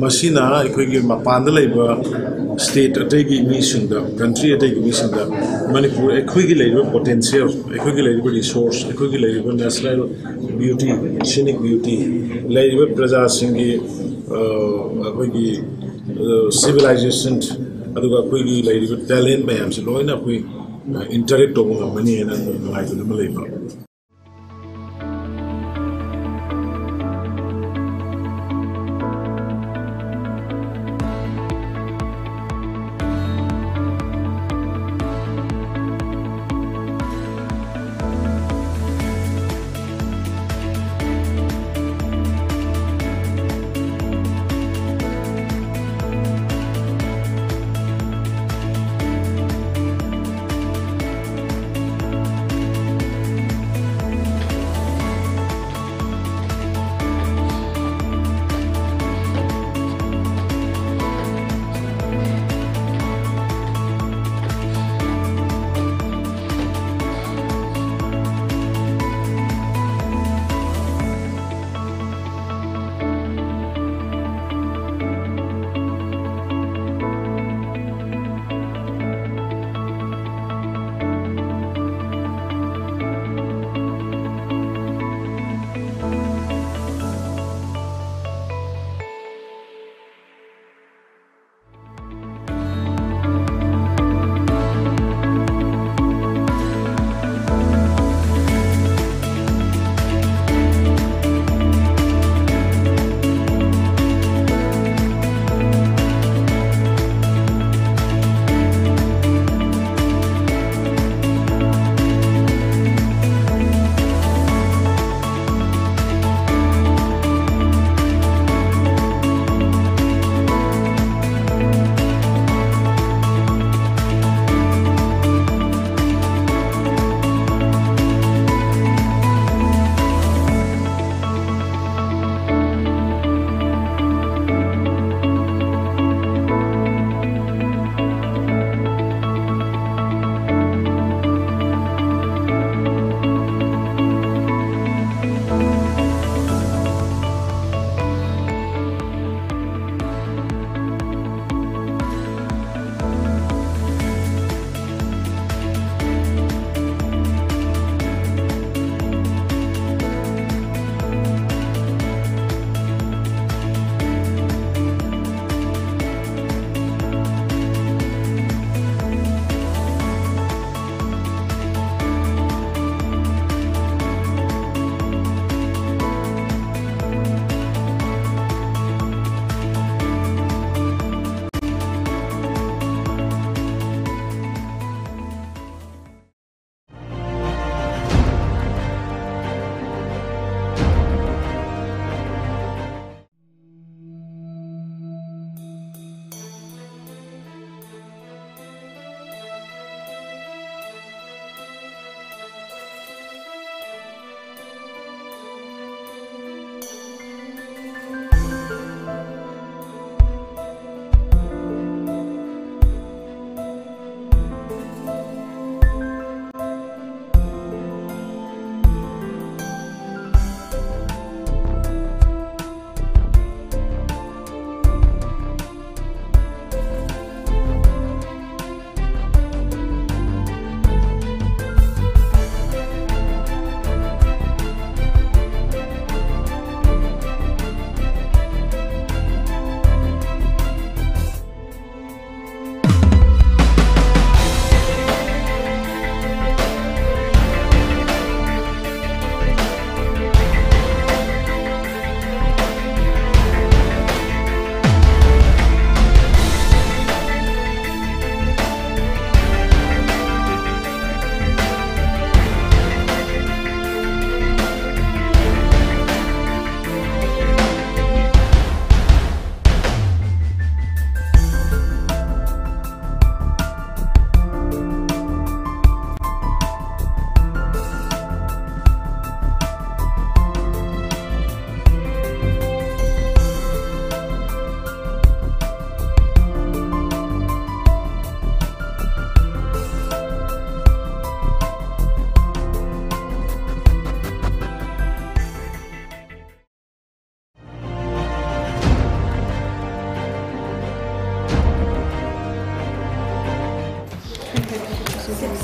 ꯃꯁꯤꯅ ꯑꯩꯈꯣꯏꯒꯤ ꯃꯄꯥꯟꯗ ꯂꯩꯕ ꯁ꯭ꯇꯦꯠ ꯑꯇꯩꯒꯤ ꯃꯤꯁꯤꯡꯗ, ꯀꯟꯇ꯭ꯔꯤ ꯑꯇꯩꯒꯤ ꯃꯤꯁꯤꯡꯗ ꯃꯅꯤꯄꯨꯔ ꯑꯩꯈꯣꯏꯒꯤ ꯂꯩꯔꯤꯕ ꯄꯣꯇꯦꯟꯁꯤꯌꯦꯜ, ꯑꯩꯈꯣꯏꯒꯤ ꯂꯩꯔꯤꯕ ꯔꯤꯁꯣꯔꯁ, ꯑꯩꯈꯣꯏꯒꯤ ꯂꯩꯔꯤꯕ ꯅꯦꯆꯔꯦꯜ ꯕ꯭ꯌꯨꯇꯤ, ꯁꯤꯅꯤꯛ ꯕ꯭ꯌꯨꯇꯤ, ꯂꯩꯔꯤꯕ ꯄ꯭ꯔꯖꯥꯁꯤꯡꯒꯤ ꯑꯩꯈꯣꯏꯒꯤ ꯁꯤꯚꯤꯂꯥꯏꯖꯦꯁꯟ, ꯑꯗꯨꯒ ꯑꯩꯈꯣꯏꯒꯤ ꯂꯩꯔꯤꯕ ꯇꯦꯂꯦꯟ ꯃꯌꯥꯝꯁꯦ ꯂꯣꯏꯅ ꯑꯩꯈꯣꯏ ꯏꯟꯇꯔꯦꯛ ꯇꯧꯕ ꯉꯝꯒꯅꯤ ꯍꯥꯏꯅ ꯅꯨꯡꯉꯥꯏꯕ ꯑꯃ ꯂꯩꯕ꯫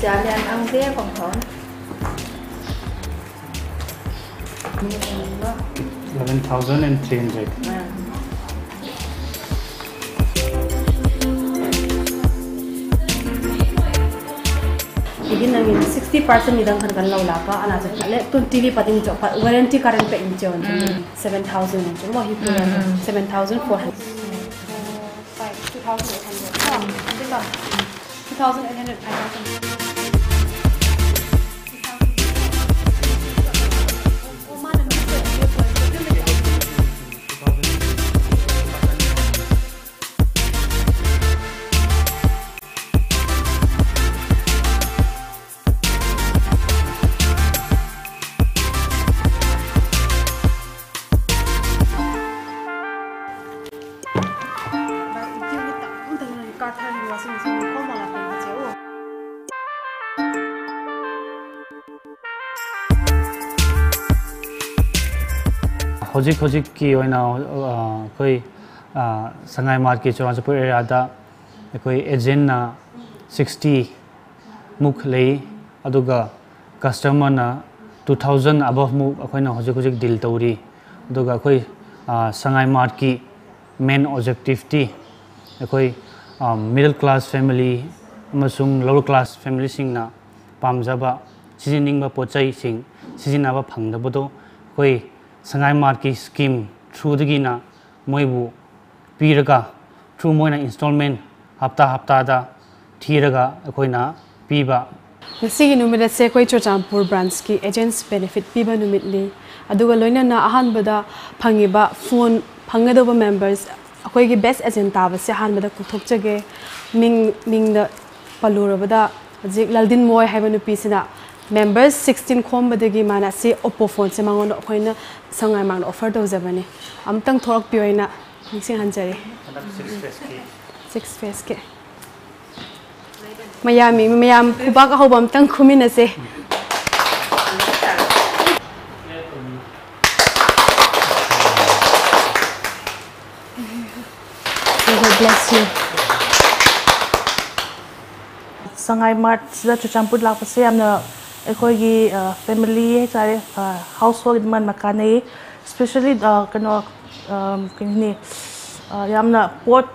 Jamian ang dia kong kong. Eleven thousand and three hundred. Jadi nang ini sixty percent ni dang kan kan lau laka ana je le twenty li pating jo pa warranty current pe in jo seven thousand jo mo hi seven thousand four hundred. Five, two thousand eight hundred. Oh, nanti kan. Two thousand eight hundred, five thousand. ꯍꯧꯖꯤꯛ ꯍꯧꯖꯤꯛꯀꯤ ꯑꯣꯏꯅ ꯑꯩꯈꯣꯏ ꯁꯉꯥꯏ ꯃꯥꯔꯠꯀꯤ ꯆꯨꯔꯥꯆꯥꯟꯄꯨꯔ ꯑꯦꯔꯤꯌꯥꯗ ꯑꯩꯈꯣꯏ ꯑꯦꯖꯦꯟꯅ sixty ꯃꯨꯛ ꯂꯩ, ꯑꯗꯨꯒ ꯀꯁꯇꯃꯔꯅ two thousand ꯑꯕꯞ ꯃꯨꯛ ꯑꯩꯈꯣꯏꯅ ꯍꯧꯖꯤꯛ ꯍꯧꯖꯤꯛ ꯗꯤꯜ ꯇꯧꯔꯤ꯫ ꯑꯗꯨꯒ ꯑꯩꯈꯣꯏ ꯁꯉꯥꯏ ꯃꯥꯔꯠꯀꯤ ꯃꯦꯟ ꯑꯣꯕꯖꯦꯛꯇꯤꯞꯇꯤ ꯑꯩꯈꯣꯏ ꯃꯤꯗꯜ ꯀ꯭ꯂꯥꯁ ꯐꯦꯃꯤꯂꯤ ꯑꯃꯁꯨꯡ ꯂꯣꯋꯔ ꯀ꯭ꯂꯥꯁ ꯐꯦꯃꯤꯂꯤꯁꯤꯡꯅ ꯄꯥꯝꯖꯕ ꯁꯤꯖꯤꯟꯅꯅꯤꯡꯕ ꯄꯣꯠ ꯆꯩꯁꯤꯡ ꯁꯤꯖꯤꯟꯅꯕ ꯐꯪꯗꯕꯗꯣ ꯑꯩꯈꯣꯏ ꯁꯉꯥꯏ ꯃꯥꯔꯠꯀꯤ ꯁ꯭ꯀꯤꯝ ꯊ꯭ꯔꯨꯗꯒꯤꯅ ꯃꯣꯏꯕꯨ ꯄꯤꯔꯒ ꯊ꯭ꯔꯨ ꯃꯣꯏꯅ ꯏꯟꯁꯇꯣꯜꯃꯦꯟ ꯍꯞꯇꯥ ꯍꯞꯇꯥꯗ ꯊꯤꯔꯒ ꯑꯩꯈꯣꯏꯅ ꯄꯤꯕ꯫ ꯉꯁꯤꯒꯤ ꯅꯨꯃꯤꯠ ꯑꯁꯦ ꯑꯩꯈꯣꯏ ꯆꯨꯔꯆꯥꯟꯄꯨꯔ ꯕ꯭ꯔꯥꯟꯁꯀꯤ ꯑꯦꯖꯦꯟꯠꯁ ꯕꯦꯅꯤꯐꯤꯠ ꯄꯤꯕ ꯅꯨꯃꯤꯠꯅꯤ꯫ ꯑꯗꯨꯒ ꯂꯣꯏꯅꯅ ꯑꯍꯥꯟꯕꯗ ꯐꯪꯉꯤꯕ ꯐꯣꯟ ꯐꯪꯒꯗꯧꯕ ꯃꯦꯝꯕꯔꯁ ꯑꯩꯈꯣꯏꯒꯤ ꯕꯦꯁ ꯑꯦꯖꯦꯟꯠ ꯇꯥꯕꯁꯦ ꯑꯍꯥꯟꯕꯗ ꯀꯧꯊꯣꯛꯆꯒꯦ꯫ ꯃꯤꯡ ꯃꯤꯡꯗ ꯄꯜꯂꯨꯔꯕꯗ ꯍꯧꯖꯤꯛ ꯂꯜꯗꯤꯟ ꯃꯣꯏ ꯍꯥꯏꯕ ꯅꯨꯄꯤꯁꯤꯅ ꯃꯦꯝꯕꯔꯁ ꯁꯤꯛꯁꯇꯤꯟ ꯈꯣꯝꯕꯗꯒꯤ ꯃꯥꯅ ꯑꯁꯤ ꯑꯣꯞꯄꯣ ꯐꯣꯟꯁꯦ ꯃꯉꯣꯟꯗ ꯑꯩꯈꯣꯏꯅ ꯁꯉꯥꯏ ꯃꯥꯔꯠꯅ ꯑꯣꯐꯔ ꯇꯧꯖꯕꯅꯤ꯫ ꯑꯃꯨꯛꯇꯪ ꯊꯣꯛꯂꯛꯄꯤꯌꯣ ꯍꯥꯏꯅ ꯅꯤꯡꯁꯤꯡꯍꯟꯖꯔꯤ꯫ ꯁꯤꯛꯁ ꯐꯦꯁꯀꯤ ꯃꯌꯥꯝ ꯃꯤ ꯃꯌꯥꯝ ꯈꯨꯕꯥꯛ ꯑꯍꯧꯕ ꯑꯃꯇꯪ ꯈꯨꯃꯤꯟꯅꯁꯦ꯫ May God bless you. ꯁꯉꯥꯏ ꯃꯥꯔꯠꯁꯤꯗ ꯆꯨꯔꯆꯥꯟꯄꯨꯔ ꯂꯥꯛꯄꯁꯦ ꯌꯥꯝꯅ ꯑꯩꯈꯣꯏꯒꯤ ꯐꯦꯃꯤꯂꯤ ꯍꯥꯏꯇꯥꯔꯦ, ꯍꯥꯎꯁ ꯍꯣꯜꯒꯤꯗꯤ ꯌꯥꯝꯅ ꯀꯥꯟꯅꯩ꯫ ꯏꯁꯄꯦꯁꯦꯜꯂꯤ ꯀꯩꯅꯣ, ꯀꯩꯅꯤ, ꯌꯥꯝꯅ ꯄꯣꯠ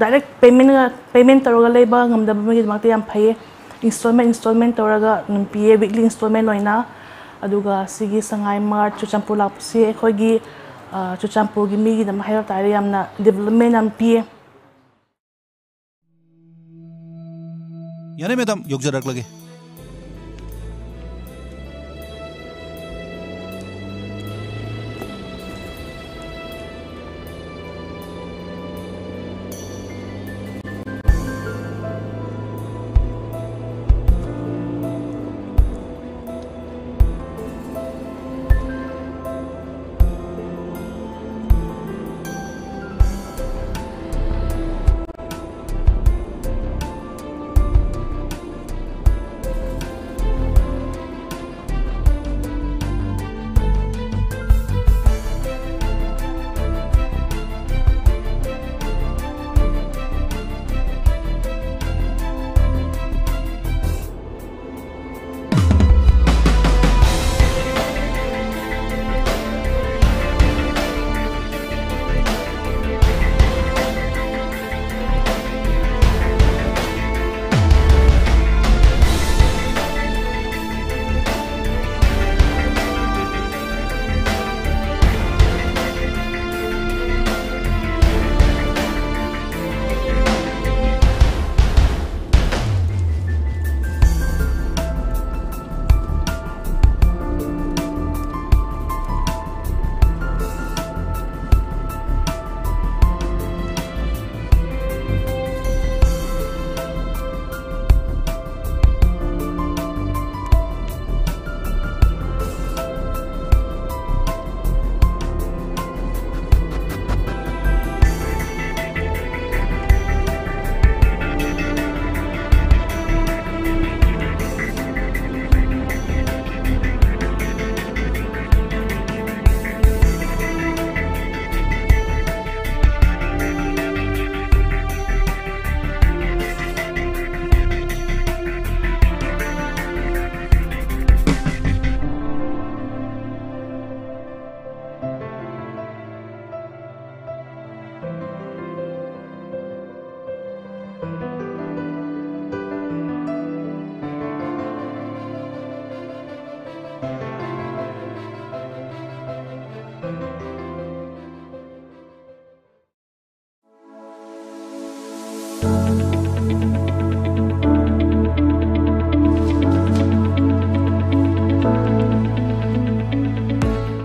ꯗꯥꯏꯔꯦꯛ ꯄꯦꯃꯦꯟ ꯄꯦꯃꯦꯟ ꯇꯧꯔꯒ ꯂꯩꯕ ꯉꯝꯗꯕ ꯃꯤꯒꯤꯗꯃꯛꯇ ꯌꯥꯝ ꯐꯩꯌꯦ꯫ ꯏꯟꯁꯇꯣꯜꯃꯦꯟ ꯏꯟꯁꯇꯣꯜꯃꯦꯟ ꯇꯧꯔꯒ ꯑꯗꯨꯝ ꯄꯤꯌꯦ, ꯋꯤꯛꯂꯤ ꯏꯟꯁꯇꯣꯜꯃꯦꯟ ꯑꯣꯏꯅ꯫ ꯑꯗꯨꯒ ꯁꯤꯒꯤ ꯁꯉꯥꯏ ꯃꯥꯔꯠ ꯆꯨꯔꯆꯥꯟꯄꯨꯔ ꯂꯥꯛꯄꯁꯤ ꯑꯩꯈꯣꯏꯒꯤ ꯆꯨꯔꯆꯥꯟꯄꯨꯔꯒꯤ ꯃꯤꯒꯤꯗꯃꯛ ꯍꯥꯏꯔꯛ ꯇꯥꯔꯗꯤ ꯌꯥꯝꯅ ꯗꯤꯕꯂꯞꯃꯦꯟ ꯌꯥꯝ ꯄꯤꯌꯦ꯫ ꯌꯥꯔꯦ ꯃꯦꯗꯥꯝ, ꯌꯧꯖꯔꯛꯂꯒꯦ꯫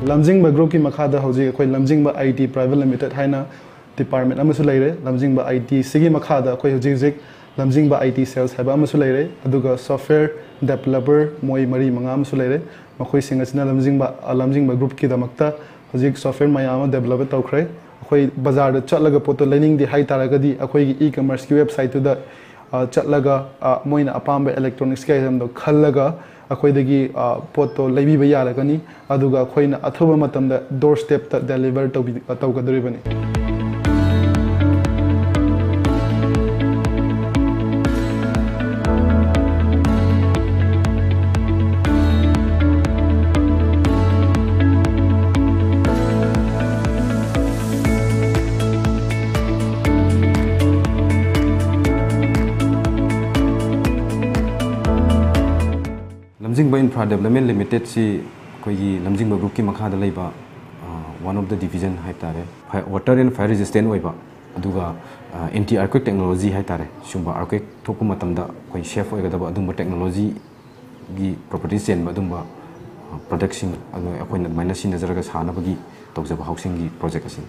ꯂꯝꯖꯤꯡꯕ ꯒ꯭ꯔꯨꯞꯀꯤ ꯃꯈꯥꯗ ꯍꯧꯖꯤꯛ ꯑꯩꯈꯣꯏ ꯂꯝꯖꯤꯡꯕ ꯑꯥꯏ ꯇꯤ ꯄ꯭ꯔꯥꯏꯚꯦꯠ ꯂꯤꯃꯤꯇꯦꯠ ꯍꯥꯏꯅ ꯗꯤꯄꯥꯔꯠꯃꯦꯟ ꯑꯃꯁꯨ ꯂꯩꯔꯦ꯫ ꯂꯝꯖꯤꯡꯕ ꯑꯥꯏ ꯇꯤ ꯁꯤꯒꯤ ꯃꯈꯥꯗ ꯑꯩꯈꯣꯏ ꯍꯧꯖꯤꯛ ꯍꯧꯖꯤꯛ ꯂꯝꯖꯤꯡꯕ ꯑꯥꯏ ꯇꯤ ꯁꯦꯜꯁ ꯍꯥꯏꯕ ꯑꯃꯁꯨ ꯂꯩꯔꯦ꯫ ꯑꯗꯨꯒ ꯁꯣꯐꯋꯦꯌꯔ ꯗꯦꯕꯂꯄꯔ ꯃꯣꯏ ꯃꯔꯤ ꯃꯉꯥ ꯑꯃꯁꯨ ꯂꯩꯔꯦ꯫ ꯃꯈꯣꯏꯁꯤꯡ ꯑꯁꯤꯅ ꯂꯝꯖꯤꯡꯕ, ꯂꯝꯖꯤꯡꯕ ꯒ꯭ꯔꯨꯞꯀꯤꯗꯃꯛꯇ ꯍꯧꯖꯤꯛ ꯁꯣꯐꯋꯦꯌꯔ ꯃꯌꯥꯝ ꯑꯃ ꯗꯦꯕꯂꯞ ꯇꯧꯈ꯭ꯔꯦ꯫ ꯑꯩꯈꯣꯏ ꯕꯖꯥꯔꯗ ꯆꯠꯂꯒ ꯄꯣꯠꯇꯣ ꯂꯩꯅꯤꯡꯗꯦ ꯍꯥꯏ ꯇꯥꯔꯒꯗꯤ, ꯑꯩꯈꯣꯏꯒꯤ ꯏ ꯀꯃꯔꯁꯀꯤ ꯋꯦꯕꯁꯥꯏꯠꯇꯨꯗ, ꯑ, ꯆꯠꯂꯒ, ꯑ, ꯃꯣꯏꯅ ꯑꯄꯥꯝꯕ ꯏꯂꯦꯛꯇ꯭ꯔꯣꯅꯤꯛꯁꯀꯤ ꯑꯥꯏꯇꯦꯝꯗꯣ ꯈꯜꯂꯒ ꯑꯩꯈꯣꯏꯗꯒꯤ, ꯑ, ꯄꯣꯠꯇꯣ ꯂꯩꯕꯤꯕ ꯌꯥꯔꯒꯅꯤ꯫ ꯑꯗꯨꯒ ꯑꯩꯈꯣꯏꯅ ꯑꯊꯨꯕ ꯃꯇꯝꯗ ꯗꯣꯔ ꯁ꯭ꯇꯦꯞꯇ ꯗꯦꯂꯤꯚꯔ ꯇꯧꯕꯤ-, ꯇꯧꯒꯗꯧꯔꯤꯕꯅꯤ꯫ ꯂꯝꯖꯤꯡꯕ ꯏꯟꯐ꯭ꯔꯥ ꯗꯦꯕꯂꯞꯃꯦꯟ ꯂꯤꯃꯤꯇꯦꯠꯁꯤ ꯑꯩꯈꯣꯏꯒꯤ ꯂꯝꯖꯤꯡꯕ ꯒ꯭ꯔꯨꯞꯀꯤ ꯃꯈꯥꯗ ꯂꯩꯕ, ꯑ, one of the division ꯍꯥꯏꯕ ꯇꯥꯔꯦ꯫ Fi-, water and fire resistant ꯑꯣꯏꯕ, ꯑꯗꯨꯒ, ꯑ, anti earthquake technology ꯍꯥꯏ ꯇꯥꯔꯦ꯫ ꯁꯤꯒꯨꯝꯕ earthquake ꯊꯣꯛꯄ ꯃꯇꯝꯗ ꯑꯩꯈꯣꯏ safe ꯑꯣꯏꯒꯗꯕ ꯑꯗꯨꯝꯕ technologyꯒꯤ properties ꯆꯦꯟꯕ ꯑꯗꯨꯝꯕ, ꯑ, productꯁꯤꯡ ꯑꯗꯨ ꯑꯩꯈꯣꯏꯅ ꯑꯗꯨꯃꯥꯏꯅ ꯁꯤꯖꯤꯟꯅꯖꯔꯒ ꯁꯥꯅꯕꯒꯤ ꯇꯧꯖꯕ housingꯒꯤ project ꯑꯁꯤꯅꯤ꯫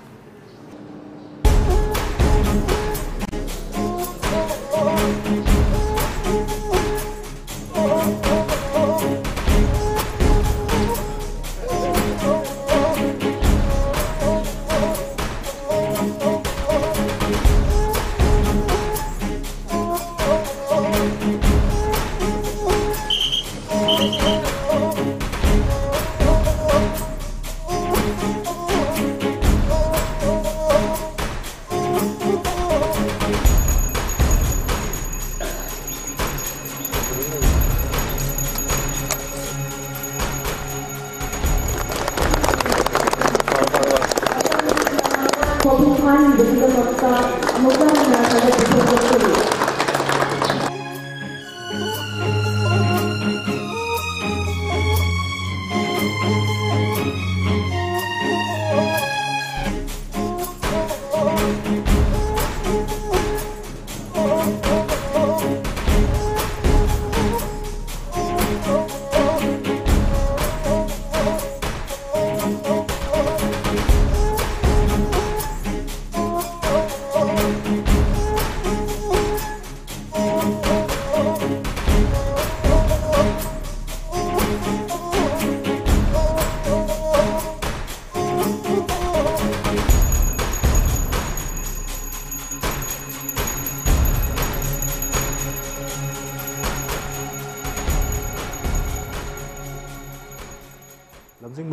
ꯃꯄꯨꯡ ꯐꯥꯍꯟꯕꯒꯤꯗꯃꯛꯇ ꯑꯃꯨꯛꯀ ꯍꯟꯅ ꯊꯥꯒꯠꯄ ꯐꯣꯡꯗꯣꯛꯆꯔꯤ꯫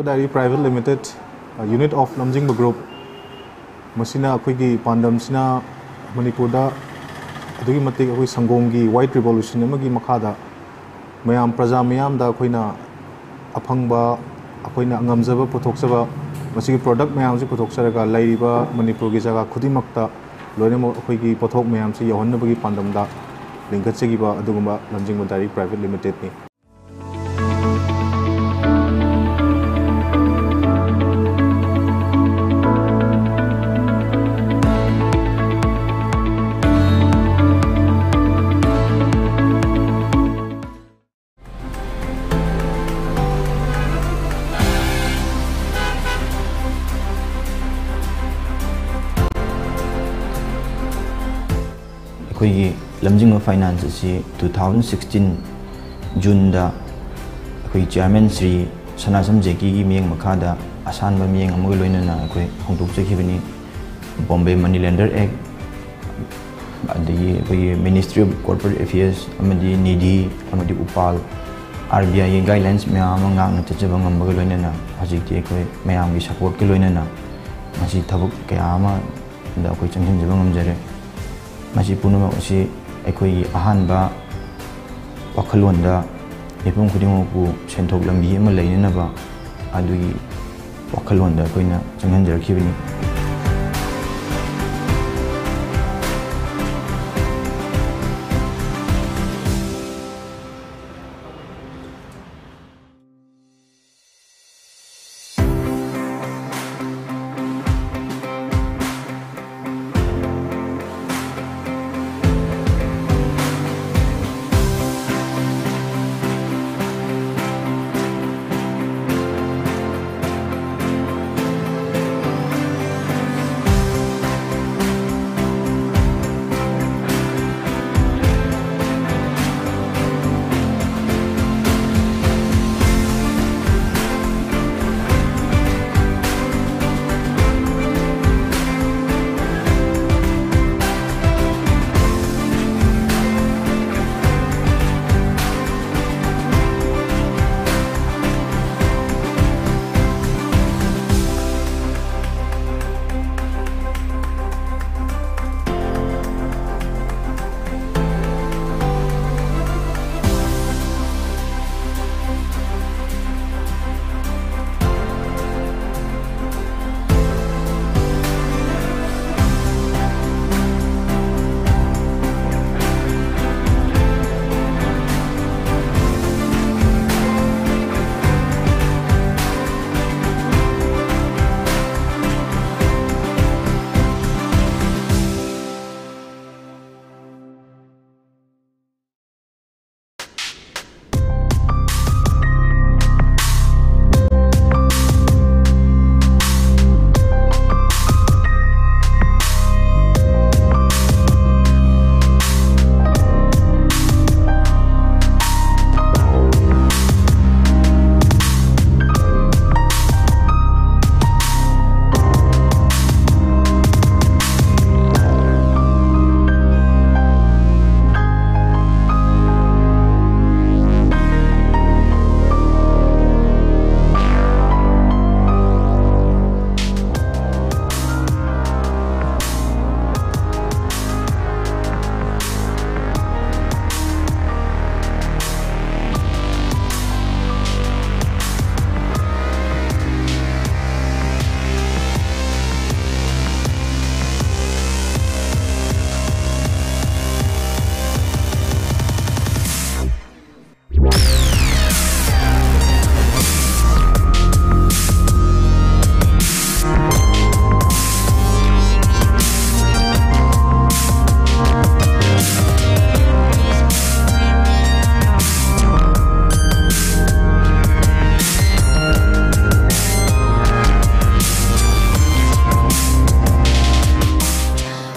Diary Private Limited, unit of Lamjingba Group, ꯃꯁꯤꯅ ꯑꯩꯈꯣꯏꯒꯤ ꯄꯥꯟꯗꯝꯁꯤꯅ ꯃꯅꯤꯄꯨꯔꯗ ꯑꯗꯨꯛꯀꯤ ꯃꯇꯤꯛ ꯑꯩꯈꯣꯏ ꯁꯪꯒꯣꯝꯒꯤ white revolution ꯑꯃꯒꯤ ꯃꯈꯥꯗ ꯃꯌꯥꯝ, ꯄ꯭ꯔꯖꯥ ꯃꯤꯌꯥꯝꯗ ꯑꯩꯈꯣꯏꯅ ꯑꯐꯪꯕ, ꯑꯩꯈꯣꯏꯅ ꯉꯝꯖꯕ ꯄꯨꯊꯣꯛꯆꯕ, ꯃꯁꯤꯒꯤ product ꯃꯌꯥꯝꯁꯤ ꯄꯨꯊꯣꯛꯆꯔꯒ ꯂꯩꯔꯤꯕ ꯃꯅꯤꯄꯨꯔꯒꯤ ꯖꯒꯥ ꯈꯨꯗꯤꯡꯃꯛꯇ ꯂꯣꯏꯅꯃꯛ ꯑꯩꯈꯣꯏꯒꯤ ꯄꯣꯠꯊꯣꯛ ꯃꯌꯥꯝꯁꯤ ꯌꯧꯍꯟꯅꯕꯒꯤ ꯄꯥꯟꯗꯝꯗ ꯂꯤꯡꯈꯠꯆꯈꯤꯕ ꯑꯗꯨꯒꯨꯝꯕ ꯂꯝꯖꯤꯡꯕ Diary Private Limited ꯅꯤ꯫ ꯑꯩꯈꯣꯏꯒꯤ ꯂꯝꯖꯤꯡꯕ finance ꯑꯁꯤ two thousand sixteen June ꯗ ꯑꯩꯈꯣꯏ chairman ꯁ꯭ꯔꯤ ꯁꯅꯥꯁꯝ ꯖꯦꯀꯤꯒꯤ ꯃꯤꯠꯌꯦꯡ ꯃꯈꯥꯗ ꯑꯁꯥꯟꯕ ꯃꯤꯠꯌꯦꯡ ꯑꯃꯒ ꯂꯣꯏꯅꯅ ꯑꯩꯈꯣꯏ ꯍꯧꯗꯣꯛꯆꯈꯤꯕꯅꯤ꯫ Bombay Money Lender Act, ꯑꯗꯒꯤ ꯑꯩꯈꯣꯏꯒꯤ Ministry of Corporate Affairs ꯑꯃꯗꯤ ꯅꯤꯙꯤ ꯑꯃꯗꯤ ꯎꯄꯥꯜ, RBI ꯒꯤ guidelines ꯃꯌꯥꯝ ꯑꯃ ꯉꯥꯛꯅ ꯆꯠꯆꯕ ꯉꯝꯕꯒ ꯂꯣꯏꯅꯅ ꯍꯧꯖꯤꯛꯇꯤ ꯑꯩꯈꯣꯏ ꯃꯌꯥꯝꯒꯤ support ꯀ ꯂꯣꯏꯅꯅ ꯉꯁꯤ ꯊꯕꯛ ꯀꯌꯥ ꯑꯃꯗ ꯑꯩꯈꯣꯏ ꯆꯪꯁꯤꯟꯖꯕ ꯉꯝꯖꯔꯦ꯫ ꯃꯁꯤ ꯄꯨꯝꯅꯃꯛ ꯑꯁꯤ ꯑꯩꯈꯣꯏꯒꯤ ꯑꯍꯥꯟꯕ ꯋꯥꯈꯜꯂꯣꯟꯗ ꯃꯤꯄꯨꯝ ꯈꯨꯗꯤꯡꯃꯛꯄꯨ ꯁꯦꯟꯊꯣꯛ ꯂꯝꯕꯤ ꯑꯃ ꯂꯩꯅꯅꯕ ꯑꯗꯨꯒꯤ ꯋꯥꯈꯜꯂꯣꯟꯗ ꯑꯩꯈꯣꯏꯅ ꯆꯪꯍꯟꯖꯔꯛꯈꯤꯕꯅꯤ꯫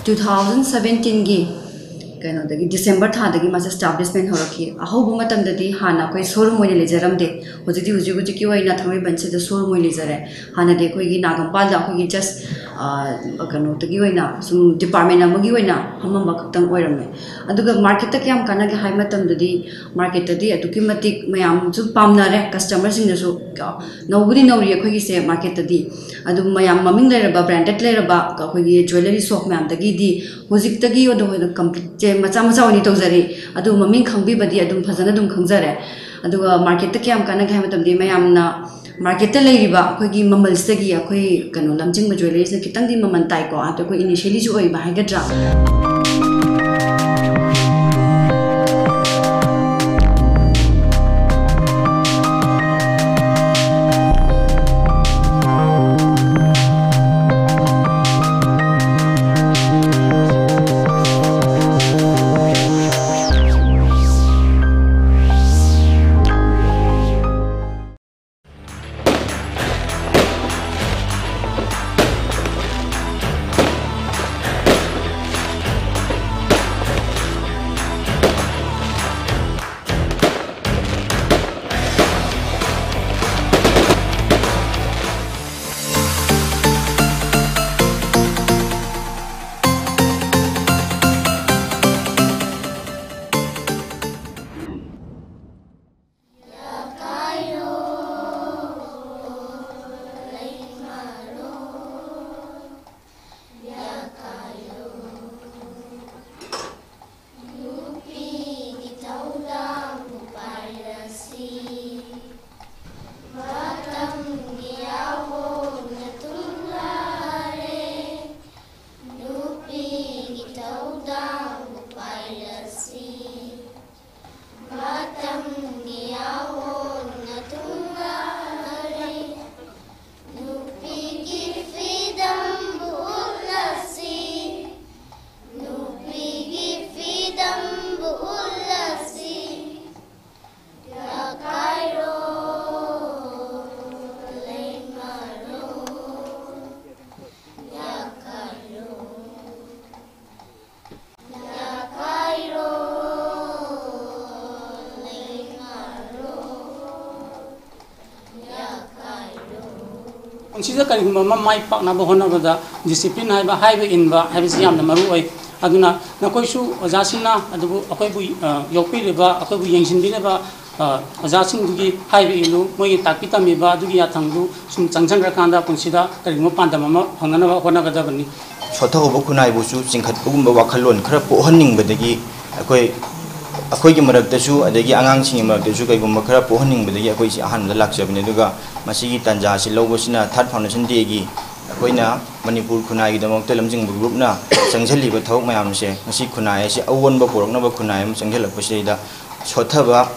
ꯇꯨ ꯊꯥꯎꯖꯟ ꯁꯕꯦꯟꯇꯤꯟꯒꯤ ꯀꯩꯅꯣꯗꯒꯤ, ꯗꯤꯁꯦꯝꯕꯔ ꯊꯥꯗꯒꯤ ꯃꯥꯁꯦ ꯏꯁꯇꯥꯕ꯭ꯂꯤꯁꯃꯦꯟ ꯍꯧꯔꯛꯈꯤ꯫ ꯑꯍꯧꯕ ꯃꯇꯝꯗꯗꯤ ꯍꯥꯟꯅ ꯑꯩꯈꯣꯏ ꯁꯣꯔꯨꯝ ꯑꯣꯏꯅ ꯂꯩꯖꯔꯝꯗꯦ꯫ ꯍꯧꯖꯤꯛꯇꯤ, ꯍꯧꯖꯤꯛ ꯍꯧꯖꯤꯛꯀꯤ ꯑꯣꯏꯅ ꯊꯥꯡꯃꯩꯕꯟꯁꯤꯗ ꯁꯣꯔꯨꯝ ꯑꯣꯏꯅ ꯂꯩꯖꯔꯦ꯫ ꯍꯥꯟꯅꯗꯤ ꯑꯩꯈꯣꯏꯒꯤ ꯅꯥꯒꯝꯄꯥꯜꯗ ꯑꯩꯈꯣꯏꯒꯤ just, ꯑ, ꯀꯩꯅꯣꯗꯒꯤ ꯑꯣꯏꯅ, ꯁꯨꯝ ꯗꯤꯄꯥꯔꯠꯃꯦꯟ ꯑꯃꯒꯤ ꯑꯣꯏꯅ ꯐꯝꯃꯝꯕ ꯈꯛꯇꯪ ꯑꯣꯏꯔꯝꯃꯦ꯫ ꯑꯗꯨꯒ ꯃꯥꯔꯀꯦꯠꯇ ꯀꯌꯥꯝ ꯀꯥꯟꯅꯒꯦ ꯍꯥꯏꯕ ꯃꯇꯝꯗꯗꯤ, ꯃꯥꯔꯀꯦꯠꯇꯗꯤ ꯑꯗꯨꯛꯀꯤ ꯃꯇꯤꯛ ꯃꯌꯥꯝꯁꯨ ꯄꯥꯝꯅꯔꯦ, ꯀꯁꯇꯃꯔꯁꯤꯡꯅꯁꯨ꯫ ꯅꯧꯕꯨꯗꯤ ꯅꯧꯔꯤ ꯑꯩꯈꯣꯏꯒꯤꯁꯦ ꯃꯥꯔꯀꯦꯠꯇꯗꯤ, ꯑꯗꯨ ꯃꯌꯥꯝ ꯃꯃꯤꯡ ꯂꯩꯔꯕ, ꯕ꯭ꯔꯥꯟꯗꯦꯗ ꯂꯩꯔꯕ ꯑꯩꯈꯣꯏꯒꯤ ꯖ꯭ꯋꯦꯂꯔꯤ ꯁꯣꯞ ꯃꯌꯥꯝꯗꯒꯤꯗꯤ ꯍꯧꯖꯤꯛꯇꯒꯤ ꯑꯗꯨꯝ ꯑꯣꯏꯅ ꯀꯝꯄꯤꯠꯁꯦ ꯃꯆꯥ ꯃꯆꯥ ꯑꯣꯏꯅ ꯇꯧꯖꯔꯤ꯫ ꯑꯗꯨ ꯃꯃꯤꯡ ꯈꯪꯕꯤꯕꯗꯤ ꯑꯗꯨꯝ ꯐꯖꯅ ꯑꯗꯨꯝ ꯈꯪꯖꯔꯦ꯫ ꯑꯗꯨꯒ ꯃꯥꯔꯀꯦꯠꯇ ꯀꯌꯥꯝ ꯀꯥꯟꯅꯒꯦ ꯍꯥꯏꯕ ꯃꯇꯝꯗꯤ, ꯃꯌꯥꯝꯅ ꯃꯥꯔꯀꯦꯠꯇ ꯂꯩꯔꯤꯕ ꯑꯩꯈꯣꯏꯒꯤ ꯃꯃꯜꯁꯤꯗꯒꯤ ꯑꯩꯈꯣꯏ ꯀꯩꯅꯣ ꯂꯝꯖꯤꯡꯕ ꯖ꯭ꯋꯦꯂꯔꯤꯁꯤꯅ ꯈꯤꯇꯪꯗꯤ ꯃꯃꯜ ꯇꯥꯏꯀꯣ, ꯑꯗꯣ ꯑꯩꯈꯣꯏ ꯏꯅꯤꯁꯤꯌꯦꯂꯤꯁꯨ ꯑꯣꯏꯕ ꯍꯥꯏꯒꯗ꯭ꯔꯥ꯫ ꯁꯤꯗ ꯀꯔꯤꯒꯨꯝꯕ ꯑꯃ ꯃꯥꯏ ꯄꯥꯛꯅꯕ ꯍꯣꯠꯅꯕꯗ ꯗꯤꯁꯤꯄ꯭ꯂꯤꯟ ꯍꯥꯏꯕ, ꯍꯥꯏꯕ ꯏꯟꯕ ꯍꯥꯏꯕꯁꯤ ꯌꯥꯝꯅ ꯃꯔꯨ ꯑꯣꯏ꯫ ꯑꯗꯨꯅ ꯅꯈꯣꯏꯁꯨ ꯑꯣꯖꯥꯁꯤꯡꯅ ꯑꯗꯨꯕꯨ ꯑꯩꯈꯣꯏꯕꯨ, ꯑ, ꯌꯣꯛꯄꯤꯔꯤꯕ, ꯑꯩꯈꯣꯏꯕꯨ ꯌꯦꯡꯁꯤꯟꯕꯤꯔꯤꯕ, ꯑ, ꯑꯣꯖꯥꯁꯤꯡꯗꯨꯒꯤ ꯍꯥꯏꯕ ꯏꯜꯂꯨ, ꯃꯣꯏꯒꯤ ꯇꯥꯛꯄꯤ ꯇꯝꯕꯤꯕ ꯑꯗꯨꯒꯤ ꯌꯥꯊꯪꯗꯨ ꯁꯨꯝ ꯆꯪꯁꯤꯟꯈ꯭ꯔꯀꯥꯟꯗ ꯄꯨꯟꯁꯤꯗ ꯀꯔꯤꯒꯨꯝꯕ ꯄꯥꯟꯗꯝ ꯑꯃ ꯐꯪꯅꯅꯕ ꯍꯣꯠꯅꯒꯗꯕꯅꯤ꯫ ꯁꯣꯠꯊꯍꯧꯕ ꯈꯨꯟꯅꯥꯏꯕꯨꯁꯨ ꯆꯤꯡꯈꯠꯄꯒꯨꯝꯕ ꯋꯥꯈꯜꯂꯣꯟ ꯈꯔ ꯄꯣꯛꯍꯟꯅꯤꯡꯕꯗꯒꯤ ꯑꯩꯈꯣꯏ, ꯑꯩꯈꯣꯏꯒꯤ ꯃꯔꯛꯇꯁꯨ ꯑꯗꯒꯤ ꯑꯉꯥꯡꯁꯤꯡꯒꯤ ꯃꯔꯛꯇꯁꯨ ꯀꯩꯒꯨꯝꯕ ꯈꯔ ꯄꯣꯛꯍꯟꯅꯤꯡꯕꯗꯒꯤ ꯑꯩꯈꯣꯏꯁꯤ ꯑꯍꯥꯟꯕꯗ ꯂꯥꯛꯆꯕꯅꯤ꯫ ꯑꯗꯨꯒ ꯃꯁꯤꯒꯤ ꯇꯥꯟꯖꯥ ꯑꯁꯤ ꯂꯧꯕꯁꯤꯅ Third Foundation Dayꯒꯤ ꯑꯩꯈꯣꯏꯅ ꯃꯅꯤꯄꯨꯔ ꯈꯨꯟꯅꯥꯏꯒꯤꯗꯃꯛꯇ ꯂꯝꯖꯤꯡꯕ groupꯅ ꯆꯪꯁꯤꯜꯂꯤꯕ ꯊꯕꯛ ꯃꯌꯥꯝꯁꯦ, ꯉꯁꯤ ꯈꯨꯟꯅꯥꯏ ꯑꯁꯤ ꯑꯑꯣꯟꯕ ꯄꯨꯔꯛꯅꯕ ꯈꯨꯟꯅꯥꯏ ꯑꯃ ꯆꯪꯁꯤꯜꯂꯛꯄꯁꯤꯗꯩꯗ ꯁꯣꯠꯊꯕ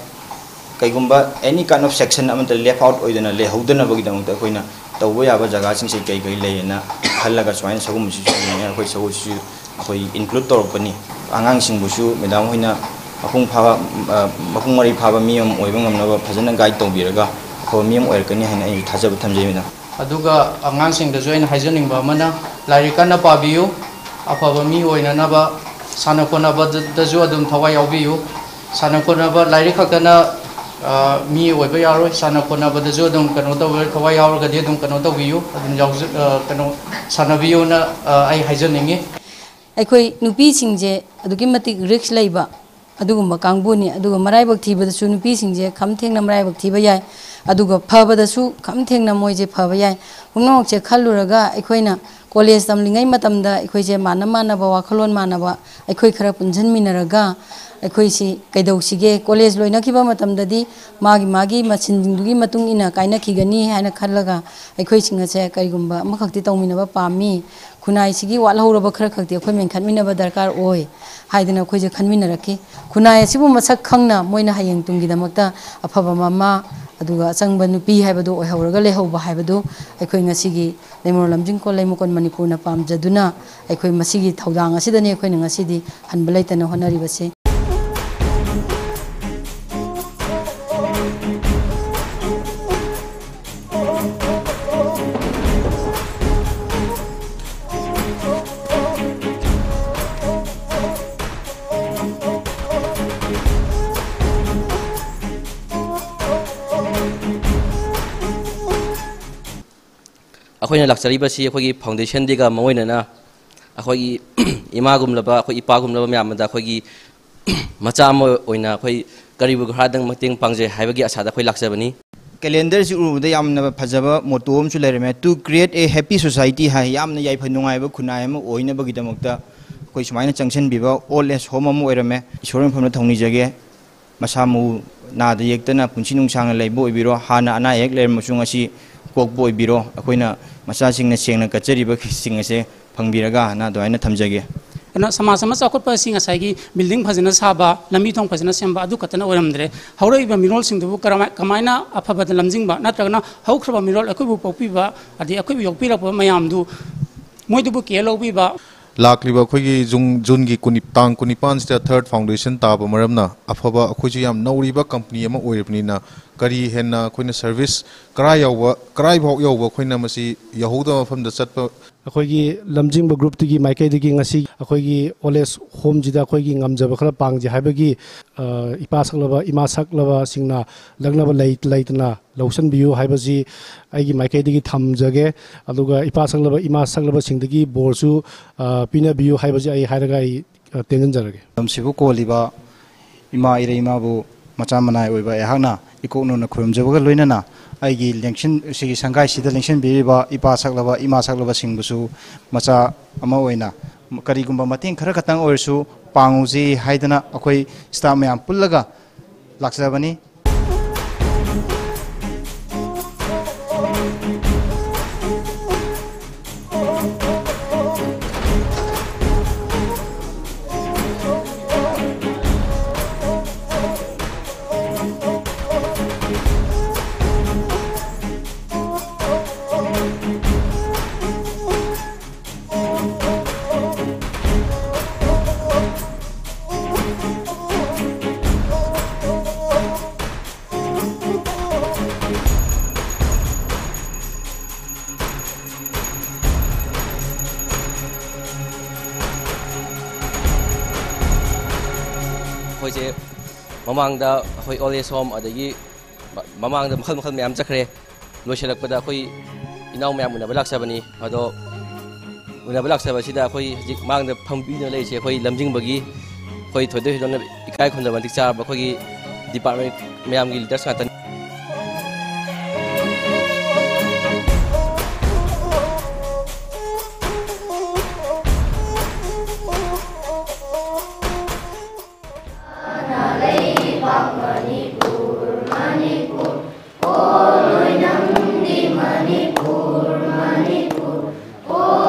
ꯀꯩꯒꯨꯝꯕ any kind of section ꯑꯃꯠꯇ left out ꯑꯣꯏꯗꯅ ꯂꯩꯍꯧꯗꯅꯕꯒꯤꯗꯃꯛꯇ ꯑꯩꯈꯣꯏꯅ ꯇꯧꯕ ꯌꯥꯕ ꯖꯒꯥꯁꯤꯡꯁꯦ ꯀꯩ ꯀꯩ ꯂꯩꯌꯦꯅ ꯈꯜꯂꯒ ꯁꯨꯃꯥꯏꯅ ꯁꯒꯨꯝꯕꯁꯤꯁꯨ ꯌꯦꯡꯉꯦ꯫ ꯑꯩꯈꯣꯏ ꯁꯒꯨꯝꯕꯁꯤꯁꯨ ꯑꯩꯈꯣꯏ include ꯇꯧꯔꯛꯄꯅꯤ꯫ ꯑꯉꯥꯡꯁꯤꯡꯕꯨꯁꯨ madam ꯍꯣꯏꯅ ꯃꯄꯨꯡ ꯐꯥꯕ, ꯑ, ꯃꯄꯨꯡ ꯃꯔꯩ ꯐꯥꯕ ꯃꯤ ꯑꯃ ꯑꯣꯏꯕ ꯉꯝꯅꯕ ꯐꯖꯅ guide ꯇꯧꯕꯤꯔꯒ ꯑꯐꯕ ꯃꯤ ꯑꯃ ꯑꯣꯏꯔꯛꯀꯅꯤ ꯍꯥꯏꯅ ꯑꯩꯁꯨ ꯊꯥꯖꯕ ꯊꯝꯖꯩ, madam꯫ ꯑꯗꯨꯒ ꯑꯉꯥꯡꯁꯤꯡꯗꯁꯨ ꯑꯩꯅ ꯍꯥꯏꯖꯅꯤꯡꯕ ꯑꯃꯅ, ꯂꯥꯏꯔꯤꯛ ꯀꯟꯅ ꯄꯥꯕꯤꯌꯨ, ꯑꯐꯕ ꯃꯤ ꯑꯣꯏꯅꯅꯕ ꯁꯥꯟꯅ ꯈꯣꯠꯅꯕꯗꯁꯨ ꯑꯗꯨꯝ ꯊꯋꯥꯏ ꯌꯥꯎꯕꯤꯌꯨ꯫ ꯁꯥꯟꯅ ꯈꯣꯠꯅꯕ, ꯂꯥꯏꯔꯤꯛ ꯈꯛꯇꯅ, ꯑ, ꯃꯤ ꯑꯣꯏꯕ ꯌꯥꯔꯣꯏ꯫ ꯁꯥꯟꯅ ꯈꯣꯠꯅꯕꯗꯁꯨ ꯑꯗꯨꯝ ꯀꯩꯅꯣ ꯇꯧꯕ, ꯊꯋꯥꯏ ꯌꯥꯎꯔꯒꯗꯤ ꯑꯗꯨꯝ ꯀꯩꯅꯣ ꯇꯧꯕꯤꯌꯨ, ꯑꯗꯨꯝ ꯌꯥꯎꯖ-, ꯑ, ꯀꯩꯅꯣ ꯁꯥꯟꯅꯕꯤꯌꯨꯅ, ꯑ, ꯑꯩ ꯍꯥꯏꯖꯅꯤꯡꯉꯤ꯫ ꯑꯩꯈꯣꯏ ꯅꯨꯄꯤꯁꯤꯡꯁꯦ ꯑꯗꯨꯛꯀꯤ ꯃꯇꯤꯛ risk ꯂꯩꯕ ꯑꯗꯨꯒꯨꯝꯕ ꯀꯥꯡꯕꯨꯅꯤ꯫ ꯑꯗꯨꯒ ꯃꯔꯥꯏꯕꯛ ꯊꯤꯕꯗꯁꯨ ꯅꯨꯄꯤꯁꯤꯡꯁꯦ ꯈꯝ ꯊꯦꯡꯅ ꯃꯔꯥꯏꯕꯛ ꯊꯤꯕ ꯌꯥꯏ, ꯑꯗꯨꯒ ꯐꯕꯗꯁꯨ ꯈꯝ ꯊꯦꯡꯅ ꯃꯣꯏꯁꯦ ꯐꯕ ꯌꯥꯏ꯫ ꯄꯨꯝꯅꯃꯛꯁꯦ ꯈꯜꯂꯨꯔꯒ ꯑꯩꯈꯣꯏꯅ ꯀꯣꯂꯦꯖ ꯇꯝꯂꯤꯉꯩ ꯃꯇꯝꯗ ꯑꯩꯈꯣꯏꯁꯦ ꯃꯥꯟꯅ ꯃꯥꯟꯅꯕ, ꯋꯥꯈꯜꯂꯣꯟ ꯃꯥꯟꯅꯕ ꯑꯩꯈꯣꯏ ꯈꯔ ꯄꯨꯟꯁꯤꯟꯃꯤꯟꯅꯔꯒ ꯑꯩꯈꯣꯏꯁꯤ ꯀꯩꯗꯧꯁꯤꯒꯦ? ꯀꯣꯂꯦꯖ ꯂꯣꯏꯅꯈꯤꯕ ꯃꯇꯝꯗꯗꯤ ꯃꯥꯒꯤ ꯃꯥꯒꯤ ꯃꯁꯤꯟꯁꯤꯡꯗꯨꯒꯤ ꯃꯇꯨꯡ ꯏꯟꯅ ꯀꯥꯏꯅꯈꯤꯒꯅꯤ ꯍꯥꯏꯅ ꯈꯜꯂꯒ ꯑꯩꯈꯣꯏꯁꯤꯡ ꯑꯁꯦ ꯀꯔꯤꯒꯨꯝꯕ ꯑꯃꯈꯛꯇꯤ ꯇꯧꯃꯤꯟꯅꯕ ꯄꯥꯝꯃꯤ꯫ ꯈꯨꯟꯅꯥꯏꯁꯤꯒꯤ ꯋꯥꯠꯍꯧꯔꯕ ꯈꯔ ꯈꯛꯇꯤ ꯑꯩꯈꯣꯏ ꯃꯦꯟꯈꯠꯃꯤꯟꯅꯕ ꯗꯔꯀꯥꯔ ꯑꯣꯏ ꯍꯥꯏꯗꯅ ꯑꯩꯈꯣꯏꯁꯦ ꯈꯟꯃꯤꯟꯅꯔꯛꯈꯤ꯫ ꯈꯨꯟꯅꯥꯏ ꯑꯁꯤꯕꯨ ꯃꯁꯛ ꯈꯪꯅ ꯃꯣꯏꯅ ꯍꯌꯦꯡ ꯇꯨꯡꯒꯤꯗꯃꯛꯇ ꯑꯐꯕ ꯃꯃꯥ, ꯑꯗꯨꯒ ꯑꯆꯪꯕ ꯅꯨꯄꯤ ꯍꯥꯏꯕꯗꯨ ꯑꯣꯏꯍꯧꯔꯒ ꯂꯩꯍꯧꯕ ꯍꯥꯏꯕꯗꯨ ꯑꯩꯈꯣꯏ ꯉꯁꯤꯒꯤ ꯂꯩꯃꯔꯣꯜ ꯂꯝꯖꯤꯡ ꯀꯣꯟ ꯂꯩꯃꯀꯣꯟ ꯃꯅꯤꯄꯨꯔꯅ ꯄꯥꯝꯖꯗꯨꯅ ꯑꯩꯈꯣꯏ ꯃꯁꯤꯒꯤ ꯊꯧꯗꯥꯡ ꯑꯁꯤꯗꯅꯤ ꯑꯩꯈꯣꯏꯅ ꯉꯁꯤꯗꯤ ꯍꯟꯕ ꯂꯩꯇꯅ ꯍꯣꯠꯅꯔꯤꯕꯁꯤ꯫ ꯑꯩꯈꯣꯏꯅ ꯂꯥꯛꯆꯔꯤꯕꯁꯤ ꯑꯩꯈꯣꯏꯒꯤ foundation dayꯒ ꯃꯔꯨꯑꯣꯏꯅꯅ ꯑꯩꯈꯣꯏꯒꯤ ꯏꯃꯥꯒꯨꯝꯂꯕ, ꯑꯩꯈꯣꯏ ꯏꯄꯥꯒꯨꯝꯂꯕ ꯃꯌꯥꯝ ꯑꯃꯗ ꯑꯩꯈꯣꯏꯒꯤ ꯃꯆꯥ ꯑꯃ ꯑꯣꯏꯅ ꯑꯩꯈꯣꯏ ꯀꯔꯤꯕꯨ ꯈꯔꯗꯪ ꯃꯇꯦꯡ ꯄꯥꯡꯖꯩ ꯍꯥꯏꯕꯒꯤ ꯑꯁꯥꯗ ꯑꯩꯈꯣꯏ ꯂꯥꯛꯆꯕꯅꯤ꯫ Calendarꯁꯤ ꯎꯔꯨꯕꯗ ꯌꯥꯝꯅ ꯐꯖꯕ motto ꯑꯃꯁꯨ ꯂꯩꯔꯝꯃꯦ, "To create a happy society" ꯍꯥꯏ꯫ ꯌꯥꯝꯅ ꯌꯥꯏꯐ ꯅꯨꯡꯉꯥꯏꯕ ꯈꯨꯟꯅꯥꯏ ꯑꯃ ꯑꯣꯏꯅꯕꯒꯤꯗꯃꯛꯇ ꯑꯩꯈꯣꯏ ꯁꯨꯃꯥꯏꯅ ꯆꯪꯁꯤꯟꯕꯤꯕ old age home ꯑꯃ ꯑꯣꯏꯔꯝꯃꯦ꯫ ꯏꯁꯣꯔ ꯃꯐꯝꯗ ꯊꯧꯅꯤꯖꯒꯦ꯫ ꯃꯁꯥ ꯃꯎ ꯅꯥꯗ ꯌꯦꯛꯇꯅ ꯄꯨꯟꯁꯤ ꯅꯨꯡꯁꯥꯡꯅ ꯂꯩꯕ ꯑꯣꯏꯕꯤꯔꯣ꯫ ꯍꯥꯟꯅ ꯑꯅꯥ ꯑꯌꯦꯛ ꯂꯩꯔꯝꯕꯁꯨ ꯉꯁꯤ ꯀꯣꯛꯄ ꯑꯣꯏꯕꯤꯔꯣ꯫ ꯑꯩꯈꯣꯏꯅ ꯃꯆꯥꯁꯤꯡꯅ ꯁꯦꯡꯅ ꯀꯠꯆꯔꯤꯕꯁꯤꯡ ꯑꯁꯦ ꯐꯪꯕꯤꯔꯒꯅ ꯑꯗꯨꯃꯥꯏꯅ ꯊꯝꯖꯒꯦ꯫ ꯑꯗꯨꯅ ꯁꯃꯥꯖ ꯑꯃ ꯆꯥꯎꯈꯠꯄ ꯑꯁꯤ ꯉꯁꯥꯏꯒꯤ building ꯐꯖꯅ ꯁꯥꯕ, ꯂꯝꯕꯤ ꯊꯣꯡ ꯐꯖꯅ ꯁꯦꯝꯕ ꯑꯗꯨ ꯈꯛꯇꯅ ꯑꯣꯏꯔꯝꯗ꯭ꯔꯦ꯫ ꯍꯧꯔꯛꯏꯕ ꯃꯤꯔꯣꯜꯁꯤꯡꯗꯨꯕꯨ ꯀꯔꯝꯍꯥꯏ-, ꯀꯃꯥꯏꯅ ꯑꯐꯕꯗ ꯂꯝꯖꯤꯡꯕ, ꯅꯠꯇ꯭ꯔꯒꯅ ꯍꯧꯈ꯭ꯔꯕ ꯃꯤꯔꯣꯜ ꯑꯩꯈꯣꯏꯕꯨ ꯄꯣꯛꯄꯤꯕ, ꯑꯗꯩ ꯑꯩꯈꯣꯏꯕꯨ ꯌꯣꯛꯄꯤꯔꯛꯄ ꯃꯌꯥꯝꯗꯨ ꯃꯣꯏꯗꯨꯕꯨ care ꯂꯧꯕꯤꯕ꯫ ꯂꯥꯛꯂꯤꯕ ꯑꯩꯈꯣꯏꯒꯤ ꯖꯨꯟ, ꯖꯨꯟꯒꯤ ꯀꯨꯟꯅꯤ-, ꯇꯥꯡ ꯀꯨꯟꯅꯤꯄꯥꯟꯁꯤꯗ third foundation ꯇꯥꯕ ꯃꯔꯝꯅ ꯑꯐꯕ, ꯑꯩꯈꯣꯏꯁꯨ ꯌꯥꯝ ꯅꯧꯔꯤꯕ company ꯑꯃ ꯑꯣꯏꯔꯤꯕꯅꯤꯅ ꯀꯔꯤ ꯍꯦꯟꯅ ꯑꯩꯈꯣꯏꯅ service ꯀꯔꯥꯏ ꯌꯥꯎꯕ, ꯀꯔꯥꯏ ꯐꯥꯎ ꯌꯧꯕ ꯑꯩꯈꯣꯏꯅ ꯃꯁꯤ ꯌꯧꯍꯧꯗꯕ ꯃꯐꯝꯗ ꯆꯠꯄ ꯑꯩꯈꯣꯏꯒꯤ ꯂꯝꯖꯤꯡꯕ groupꯇꯒꯤ ꯃꯥꯏꯀꯩꯗꯒꯤ ꯉꯁꯤ ꯑꯩꯈꯣꯏꯒꯤ old age homeꯁꯤꯗ ꯑꯩꯈꯣꯏꯒꯤ ꯉꯝꯖꯕ ꯈꯔ ꯄꯥꯡꯖꯩ ꯍꯥꯏꯕꯒꯤ, ꯑ, ꯏꯄꯥ ꯁꯛꯂꯕ, ꯏꯃꯥ ꯁꯛꯂꯕꯁꯤꯡꯅ ꯂꯛꯅꯕ ꯂꯩ-, ꯂꯩꯇꯅ ꯂꯧꯁꯤꯟꯕꯤꯌꯨ ꯍꯥꯏꯕꯁꯤ ꯑꯩꯒꯤ ꯃꯥꯏꯀꯩꯗꯒꯤ ꯊꯝꯖꯒꯦ꯫ ꯑꯗꯨꯒ ꯏꯄꯥ ꯁꯛꯂꯕ, ꯏꯃꯥ ꯁꯛꯂꯕꯁꯤꯡꯗꯒꯤ ꯕꯣꯔꯁꯨ, ꯑ, ꯄꯤꯅꯕꯤꯌꯨ ꯍꯥꯏꯕꯁꯤ ꯑꯩ ꯍꯥꯏꯔꯒ ꯑꯩ, ꯑ, ꯇꯦꯟꯖꯟꯖꯔꯒꯦ꯫ ꯂꯝꯁꯤꯕꯨ ꯀꯣꯜꯂꯤꯕ ꯏꯃꯥ ꯏꯔꯩ ꯏꯃꯥꯕꯨ ꯃꯆꯥ ꯃꯅꯥꯏ ꯑꯣꯏꯕ ꯑꯩꯍꯥꯛꯅ ꯏꯀꯣꯛ ꯅꯧꯅ ꯈꯨꯔꯨꯝꯖꯕꯒ ꯂꯣꯏꯅꯅ ꯑꯩꯒꯤ ꯂꯦꯡꯁꯤꯟ-, ꯁꯤꯒꯤ ꯁꯪꯒꯥꯏꯁꯤꯗ ꯂꯦꯡꯁꯤꯟꯕꯤꯔꯤꯕ ꯏꯄꯥ ꯁꯛꯂꯕ, ꯏꯃꯥ ꯁꯛꯂꯕꯁꯤꯡꯕꯨꯁꯨ ꯃꯆꯥ ꯑꯃ ꯑꯣꯏꯅ ꯀꯔꯤꯒꯨꯝꯕ ꯃꯇꯦꯡ ꯈꯔ ꯈꯛꯇꯪ ꯑꯣꯏꯔꯁꯨ ꯄꯥꯡꯉꯨꯁꯤ ꯍꯥꯏꯗꯅ ꯑꯩꯈꯣꯏ staff ꯃꯌꯥꯝ ꯄꯨꯜꯂꯒ ꯂꯥꯛꯆꯕꯅꯤ꯫ ꯑꯩꯈꯣꯏꯁꯦ ꯃꯃꯥꯡꯗ ꯑꯩꯈꯣꯏ old age home, ꯑꯗꯒꯤ ꯃ-, ꯃꯃꯥꯡꯗ ꯃꯈꯜ ꯃꯈꯜ ꯃꯌꯥꯝ ꯆꯠꯈ꯭ꯔꯦ꯫ ꯂꯣꯏꯁꯤꯜꯂꯛꯄꯗ ꯑꯩꯈꯣꯏ ꯏꯅꯥꯎ ꯃꯌꯥꯝ ꯎꯅꯕ ꯂꯥꯛꯆꯕꯅꯤ꯫ ꯑꯗꯣ ꯎꯅꯕ ꯂꯥꯛꯆꯕꯁꯤꯗ ꯑꯩꯈꯣꯏ ꯍꯧꯖꯤꯛ ꯃꯥꯡꯗ ꯐꯝꯕꯤꯗꯨꯅ ꯂꯩꯔꯤꯁꯦ ꯑꯩꯈꯣꯏ ꯂꯝꯖꯤꯡꯕꯒꯤ, ꯑꯩꯈꯣꯏ ꯊꯣꯏꯗꯣꯛ ꯍꯦꯟꯗꯣꯛꯅ ꯏꯀꯥꯏ ꯈꯨꯝꯅꯕ ꯃꯇꯤꯛ ꯆꯥꯔꯕ ꯑꯩꯈꯣꯏꯒꯤ department ꯃꯌꯥꯝꯒꯤ leaders ꯉꯥꯛꯇꯅꯤ꯫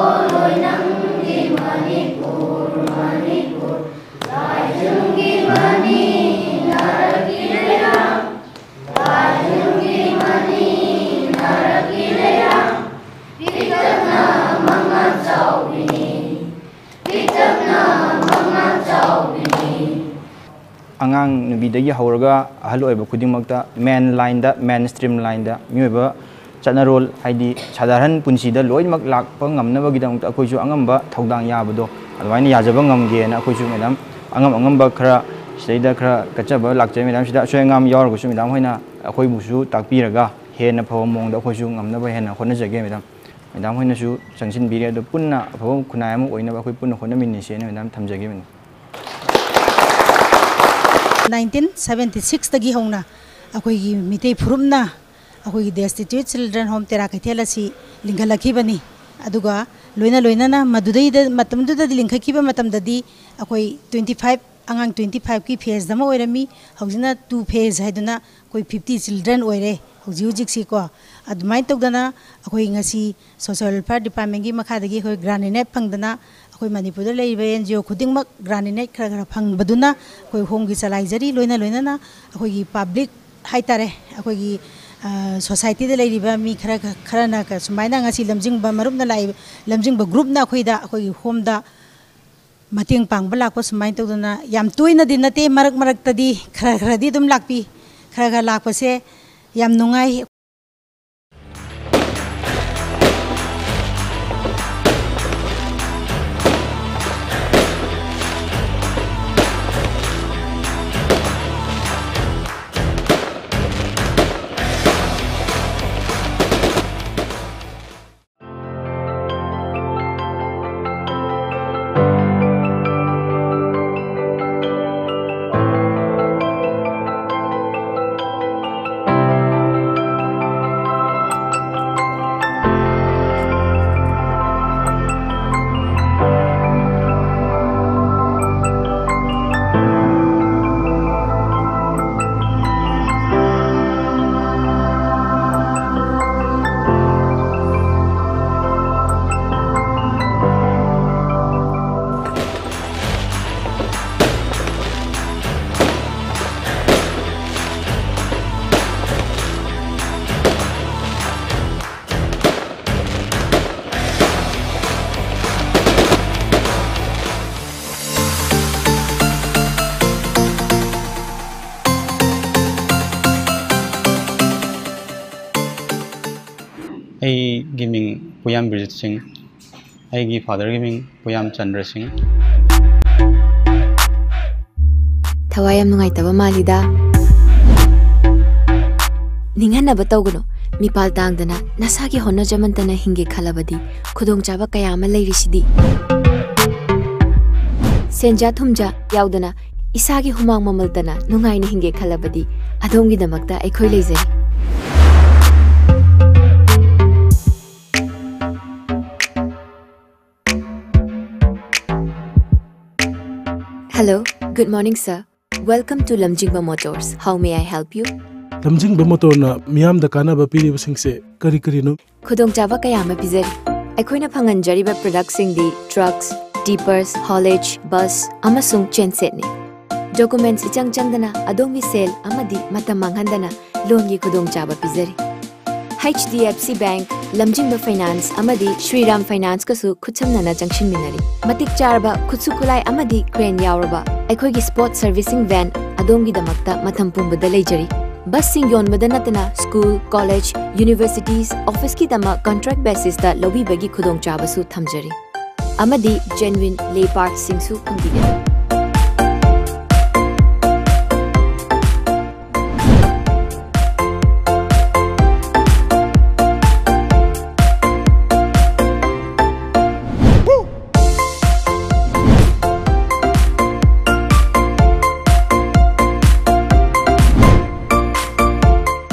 ꯑꯉꯥꯡ ꯅꯨꯕꯤꯗꯒꯤ ꯍꯧꯔꯒ ꯑꯍꯜ ꯑꯣꯏꯕ ꯈꯨꯗꯤꯡꯃꯛꯇ main line ꯗ, main stream line ꯗ ꯃꯤꯑꯣꯏꯕ ꯆꯠꯅꯔꯣꯜ, ꯍꯥꯏꯗꯤ ꯁꯥꯙꯥꯔꯟ ꯄꯨꯟꯁꯤꯗ ꯂꯣꯏꯅꯃꯛ ꯂꯥꯛꯄ ꯉꯝꯅꯕꯒꯤꯗꯃꯛꯇ ꯑꯩꯈꯣꯏꯁꯨ ꯑꯉꯝꯕ ꯊꯧꯗꯥꯡ ꯌꯥꯕꯗꯣ ꯑꯗꯨꯃꯥꯏꯅ ꯌꯥꯖꯕ ꯉꯝꯒꯦꯅ ꯑꯩꯈꯣꯏꯁꯨ, ꯃꯦꯗꯥꯝ, ꯑꯉꯝ ꯑꯉꯝꯕ ꯈꯔ ꯁꯤꯗꯩꯗ ꯈꯔ ꯀꯠꯆꯕ ꯂꯥꯛꯆꯩ꯫ ꯃꯦꯗꯥꯝ, ꯁꯤꯗ ꯑꯁꯣꯏ ꯑꯉꯥꯝ ꯌꯥꯎꯔꯒꯁꯨ ꯃꯦꯗꯥꯝ ꯍꯣꯏꯅ ꯑꯩꯈꯣꯏꯕꯨꯁꯨ ꯇꯥꯛꯄꯤꯔꯒ ꯍꯦꯟꯅ ꯐꯕ ꯃꯑꯣꯡꯗ ꯑꯩꯈꯣꯏꯁꯨ ꯉꯝꯅꯕ ꯍꯦꯟꯅ ꯍꯣꯠꯅꯖꯒꯦ꯫ ꯃꯦꯗꯥꯝ, ꯃꯦꯗꯥꯝ ꯍꯣꯏꯅꯁꯨ ꯆꯪꯁꯤꯟꯕꯤꯔꯦ, ꯑꯗꯣ ꯄꯨꯟꯅ ꯑꯐꯕ ꯈꯨꯟꯅꯥꯏ ꯑꯃ ꯑꯣꯏꯅꯕ ꯑꯩꯈꯣꯏ ꯄꯨꯟꯅ ꯍꯣꯠꯅꯃꯤꯟꯅꯁꯦꯅ ꯃꯦꯗꯥꯝ ꯊꯝꯖꯒꯦ꯫ ꯃꯦꯗꯥꯝ, nineteen seventy six ꯇꯒꯤ ꯍꯧꯅ ꯑꯩꯈꯣꯏꯒꯤ ꯃꯤꯇꯩ ꯐꯨꯔꯨꯞꯅ ꯑꯩꯈꯣꯏꯒꯤ Destitute Children Home ꯇꯦꯔꯥ ꯀꯩꯊꯦꯜ ꯑꯁꯤ ꯂꯤꯡꯈꯠꯂꯛꯈꯤꯕꯅꯤ꯫ ꯑꯗꯨꯒ ꯂꯣꯏꯅ ꯂꯣꯏꯅꯅ ꯃꯗꯨꯗꯩꯗ, ꯃꯇꯝꯗꯨꯗꯗꯤ, ꯂꯤꯡꯈꯠꯈꯤꯕ ꯃꯇꯝꯗꯗꯤ ꯑꯩꯈꯣꯏ twenty five, ꯑꯉꯥꯡ twenty five ꯀꯤ phase ꯑꯃ ꯑꯣꯏꯔꯝꯃꯤ꯫ ꯍꯧꯖꯤꯛꯅ two phase ꯍꯥꯏꯗꯨꯅ ꯑꯩꯈꯣꯏ fifty children ꯑꯣꯏꯔꯦ ꯍꯧꯖꯤꯛ ꯍꯧꯖꯤꯛꯁꯤꯀꯣ꯫ ꯑꯗꯨꯃꯥꯏꯅ ꯇꯧꯗꯅ ꯑꯩꯈꯣꯏ ꯉꯁꯤ Social Welfare Department ꯀꯤ ꯃꯈꯥꯗꯒꯤ ꯑꯩꯈꯣꯏ grant in aid ꯐꯪꯗꯅ ꯑꯩꯈꯣꯏ ꯃꯅꯤꯄꯨꯔꯗ ꯂꯩꯔꯤꯕ N G O ꯈꯨꯗꯤꯡꯃꯛ grant in aid ꯈꯔ ꯈꯔ ꯐꯪꯕꯗꯨꯅ ꯑꯩꯈꯣꯏ home ꯒꯤ ꯆꯂꯥꯏꯖꯔꯤ꯫ ꯂꯣꯏꯅ ꯂꯣꯏꯅꯅ ꯑꯩꯈꯣꯏꯒꯤ public ꯍꯥꯏꯇꯥꯔꯦ, ꯑꯩꯈꯣꯏꯒꯤ, ꯑ, society ꯗ ꯂꯩꯔꯤꯕ ꯃꯤ ꯈꯔ, ꯈꯔꯅ ꯀ-, ꯁꯨꯃꯥꯏꯅ ꯉꯁꯤ ꯂꯝꯖꯤꯡꯕ ꯃꯔꯨꯞꯅ ꯂꯥꯛꯏꯕ, ꯂꯝꯖꯤꯡꯕ group ꯅ ꯑꯩꯈꯣꯏꯗ, ꯑꯩꯈꯣꯏꯒꯤ home ꯗ ꯃꯇꯦꯡ ꯄꯥꯡꯕ ꯂꯥꯛꯄ ꯁꯨꯃꯥꯏꯅ ꯇꯧꯗꯅ, ꯌꯥꯝ ꯇꯣꯏꯅꯗꯤ ꯅꯠꯇꯦ, ꯃꯔꯛ ꯃꯔꯛꯇꯗꯤ ꯈꯔ ꯈꯔꯗꯤ ꯑꯗꯨꯝ ꯂꯥꯛꯄꯤ꯫ ꯈꯔ ꯈꯔ ꯂꯥꯛꯄꯁꯦ ꯌꯥꯝ ꯅꯨꯡꯉꯥꯏ꯫ ꯄꯨꯌꯥꯝ ꯕꯤꯔꯖꯤꯠ ꯁꯤꯡ꯫ ꯑꯩꯒꯤ ꯐꯥꯗꯔꯒꯤ ꯃꯤꯡ ꯄꯨꯌꯥꯝ ꯆꯟꯗ꯭ꯔ ꯁꯤꯡ꯫ ꯊꯋꯥꯏ ꯌꯥꯝ ꯅꯨꯡꯉꯥꯏꯇꯕ ꯃꯥꯜꯂꯤꯗ꯫ ꯅꯤꯡꯍꯟꯅꯕ ꯇꯧꯒꯅꯨ꯫ ꯃꯤꯄꯥꯜ ꯇꯥꯡꯗꯅ ꯅꯁꯥꯒꯤ ꯍꯣꯠꯅꯖꯃꯟꯇꯅ ꯍꯤꯡꯒꯦ ꯈꯜꯂꯕꯗꯤ ꯈꯨꯗꯣꯡꯆꯥꯕ ꯀꯌꯥ ꯑꯃ ꯂꯩꯔꯤꯁꯤꯗꯤ꯫ ꯁꯦꯟꯖꯥ ꯊꯨꯝꯖꯥ ꯌꯥꯎꯗꯅ ꯏꯁꯥꯒꯤ ꯍꯨꯃꯥꯡ ꯃꯃꯜꯇꯅ ꯅꯨꯡꯉꯥꯏꯅ ꯍꯤꯡꯒꯦ ꯈꯜꯂꯕꯗꯤ ꯑꯗꯣꯝꯒꯤꯗꯃꯛꯇ ꯑꯩꯈꯣꯏ ꯂꯩꯖꯔꯤ꯫ Hello, good morning, sir. Welcome to Lamjingba Motors. How may I help you? ꯂꯝꯖꯤꯡꯕ ꯃꯣꯇꯣꯔꯅ ꯃꯤꯌꯥꯝꯗ ꯀꯥꯟꯅꯕ ꯄꯤꯔꯤꯕꯁꯤꯡꯁꯦ ꯀꯔꯤ ꯀꯔꯤꯅꯣ? ꯈꯨꯗꯣꯡꯆꯥꯕ ꯀꯌꯥ ꯑꯃ ꯄꯤꯖꯔꯤ꯫ ꯑꯩꯈꯣꯏꯅ ꯐꯪꯍꯟꯖꯔꯤꯕ ꯄ꯭ꯔꯗꯛꯁꯤꯡꯗꯤ ꯇ꯭ꯔꯛꯁ, ꯇꯤꯄꯔꯁ, ꯍꯣꯂꯦꯖ, ꯕꯁ ꯑꯃꯁꯨꯡ ꯆꯦꯟꯁꯦꯠꯅꯤ꯫ ꯗꯣꯀꯨꯃꯦꯟꯠꯁ ꯏꯆꯪ ꯆꯪꯗꯅ ꯑꯗꯣꯝꯒꯤ ꯁꯦꯜ ꯑꯃꯗꯤ ꯃꯇꯝ ꯃꯥꯡꯍꯟꯗꯅ ꯂꯣꯟꯒꯤ ꯈꯨꯗꯣꯡꯆꯥꯕ ꯄꯤꯖꯔꯤ꯫ H D F C Bank, ꯂꯝꯖꯤꯡꯕ ꯐꯥꯏꯅꯥꯟꯁ ꯑꯃꯗꯤ ꯁ꯭ꯔꯤꯔꯥꯝ ꯐꯥꯏꯅꯥꯟꯁꯀꯁꯨ ꯈꯨꯠꯁꯝꯅꯅ ꯆꯪꯁꯤꯟꯃꯤꯟꯅꯔꯤ꯫ ꯃꯇꯤꯛ ꯆꯥꯔꯕ ꯈꯨꯠꯁꯨ ꯈꯨꯠꯂꯥꯏ ꯑꯃꯗꯤ ꯀ꯭ꯔꯦꯟ ꯌꯥꯎꯔꯕ ꯑꯩꯈꯣꯏꯒꯤ ꯁ꯭ꯄꯣꯔꯠ ꯁꯔꯚꯤꯁꯤꯡ ꯚꯦꯟ ꯑꯗꯣꯝꯒꯤꯗꯃꯛꯇ ꯃꯇꯝ ꯄꯨꯝꯕꯗ ꯂꯩꯖꯔꯤ꯫ ꯕꯁꯁꯤꯡ ꯌꯣꯟꯕꯗ ꯅꯠꯇꯅ ꯁ꯭ꯀꯨꯜ, ꯀꯣꯂꯦꯖ, ꯌꯨꯅꯤꯚꯔꯁꯤꯇꯤꯁ, ꯑꯣꯐꯤꯁꯀꯤꯗꯃꯛ ꯀꯟꯇ꯭ꯔꯦꯛ ꯕꯦꯁꯤꯁꯇ ꯂꯧꯕꯤꯕꯒꯤ ꯈꯨꯗꯣꯡꯆꯥꯕꯁꯨ ꯊꯝꯖꯔꯤ꯫ ꯑꯃꯗꯤ ꯖꯦꯟꯋꯤꯟ ꯂꯦ ꯄꯥꯔꯠꯁꯤꯡꯁꯨ ꯐꯪꯕꯤꯒꯅꯤ꯫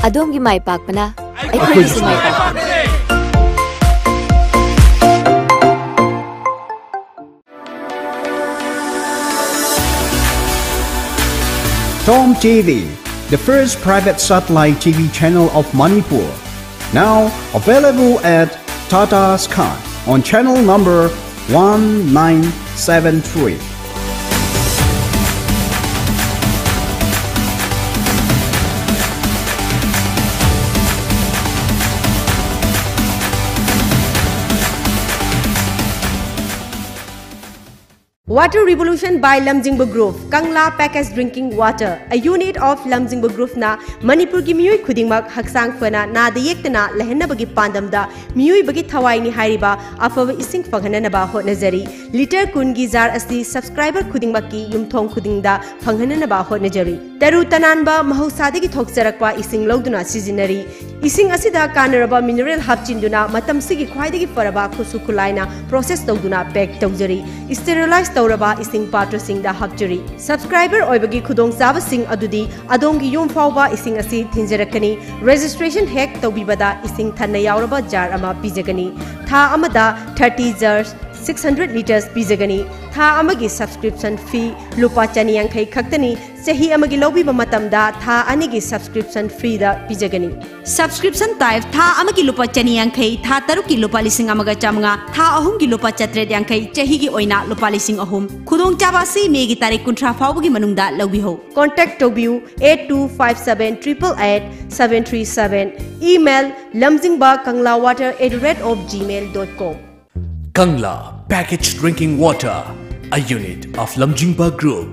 ꯑꯗꯣꯝꯒꯤ ꯃꯥꯏ ꯄꯥꯛꯄꯅ ꯑꯩꯈꯣꯏꯒꯤꯁꯨ ꯃꯥꯏ ꯄꯥꯛꯄꯅꯤ꯫ Tom T V, the first private satellite T V channel of Manipur. Now available at Tata Sky on channel number one nine seven three. Water Revolution by Lamjingba Group, Kangla Packaged Drinking Water, a unit of Lamjingba Group ꯅ ꯃꯅꯤꯄꯨꯔꯒꯤ ꯃꯤꯑꯣꯏ ꯈꯨꯗꯤꯡꯃꯛ ꯍꯛꯆꯥꯡ ꯐꯅ ꯅꯥꯗ ꯌꯦꯛꯇꯅ ꯂꯩꯍꯟꯅꯕꯒꯤ ꯄꯥꯟꯗꯝꯗ ꯃꯤꯑꯣꯏꯕꯒꯤ ꯊꯋꯥꯏꯅꯤ ꯍꯥꯏꯔꯤꯕ ꯑꯐꯕ ꯏꯁꯤꯡ ꯐꯪꯍꯟꯅꯅꯕ ꯍꯣꯠꯅꯖꯔꯤ꯫ ꯂꯤꯇꯔ ꯀꯨꯟꯒꯤ ꯖꯥꯔ ꯑꯁꯤ subscriber ꯈꯨꯗꯤꯡꯃꯛꯀꯤ ꯌꯨꯝꯊꯣꯡ ꯈꯨꯗꯤꯡꯗ ꯐꯪꯍꯟꯅꯅꯕ ꯍꯣꯠꯅꯖꯔꯤ꯫ ꯇꯔꯨ ꯇꯅꯥꯟꯕ ꯃꯍꯧꯁꯥꯗꯒꯤ ꯊꯣꯛꯆꯔꯛꯄ ꯏꯁꯤꯡ ꯂꯧꯗꯨꯅ ꯁꯤꯖꯤꯟꯅꯔꯤ꯫ ꯏꯁꯤꯡ ꯑꯁꯤꯗ ꯀꯥꯟꯅꯔꯕ mineral ꯍꯥꯞꯆꯤꯟꯗꯨꯅ ꯃꯇꯝꯁꯤꯒꯤ ꯈ꯭ꯋꯥꯏꯗꯒꯤ ꯐꯔꯕ ꯈꯨꯠꯁꯨ ꯈꯨꯠꯂꯥꯏꯅ process ꯇꯧꯗꯨꯅ pack ꯇꯧꯖꯔꯤ꯫ Sterilize ꯇꯧꯔꯕ ꯏꯁꯤꯡ ꯄꯥꯇ꯭ꯔꯁꯤꯡꯗ ꯍꯥꯞꯆꯔꯤ꯫ Subscriber ꯑꯣꯏꯕꯒꯤ ꯈꯨꯗꯣꯡꯆꯥꯕꯁꯤꯡ ꯑꯗꯨꯗꯤ ꯑꯗꯣꯝꯒꯤ ꯌꯨꯝ ꯐꯥꯎꯕ ꯏꯁꯤꯡ ꯑꯁꯤ ꯊꯤꯟꯖꯔꯛꯀꯅꯤ꯫ Registration ꯍꯦꯛ ꯇꯧꯕꯤꯕꯗ ꯏꯁꯤꯡ ꯊꯟꯅ ꯌꯥꯎꯔꯕ ꯖꯥꯔ ꯑꯃ ꯄꯤꯖꯒꯅꯤ꯫ ꯊꯥ ꯑꯃꯗ thirty jars, six hundred litres ꯄꯤꯖꯒꯅꯤ꯫ ꯊꯥ ꯑꯃꯒꯤ subscription fee ꯂꯨꯄꯥ ꯆꯅꯤ ꯌꯥꯡꯈꯩ ꯈꯛꯇꯅꯤ꯫ ꯆꯍꯤ ꯑꯃꯒꯤ ꯂꯧꯕꯤꯕ ꯃꯇꯝꯗ ꯊꯥ ꯑꯅꯤꯒꯤ subscription freeꯗ ꯄꯤꯖꯒꯅꯤ꯫ Subscription type: ꯊꯥ ꯑꯃꯒꯤ ꯂꯨꯄꯥ ꯆꯅꯤ ꯌꯥꯡꯈꯩ, ꯊꯥ ꯇꯔꯨꯛꯀꯤ ꯂꯨꯄꯥ ꯂꯤꯁꯤꯡ ꯑꯃꯒ ꯆꯥꯃꯉꯥ, ꯊꯥ ꯑꯍꯨꯝꯒꯤ ꯂꯨꯄꯥ ꯆꯥꯇ꯭ꯔꯦꯠ ꯌꯥꯡꯈꯩ, ꯆꯍꯤꯒꯤ ꯑꯣꯏꯅ ꯂꯨꯄꯥ ꯂꯤꯁꯤꯡ ꯑꯍꯨꯝ꯫ ꯈꯨꯗꯣꯡꯆꯥꯕ ꯑꯁꯤ ꯃꯦꯒꯤ ꯇꯥꯔꯤꯛ ꯀꯨꯟꯊ꯭ꯔꯥ ꯐꯥꯎꯕꯒꯤ ꯃꯅꯨꯡꯗ ꯂꯧꯕꯤꯍꯧ꯫ Contact ꯇꯧꯕꯤꯌꯨ eight two five seven triple eight seven three seven, email lamjingba kangla water at the rate of gmail dot com. Kangla Packaged Drinking Water, a unit of Lamjingba Group,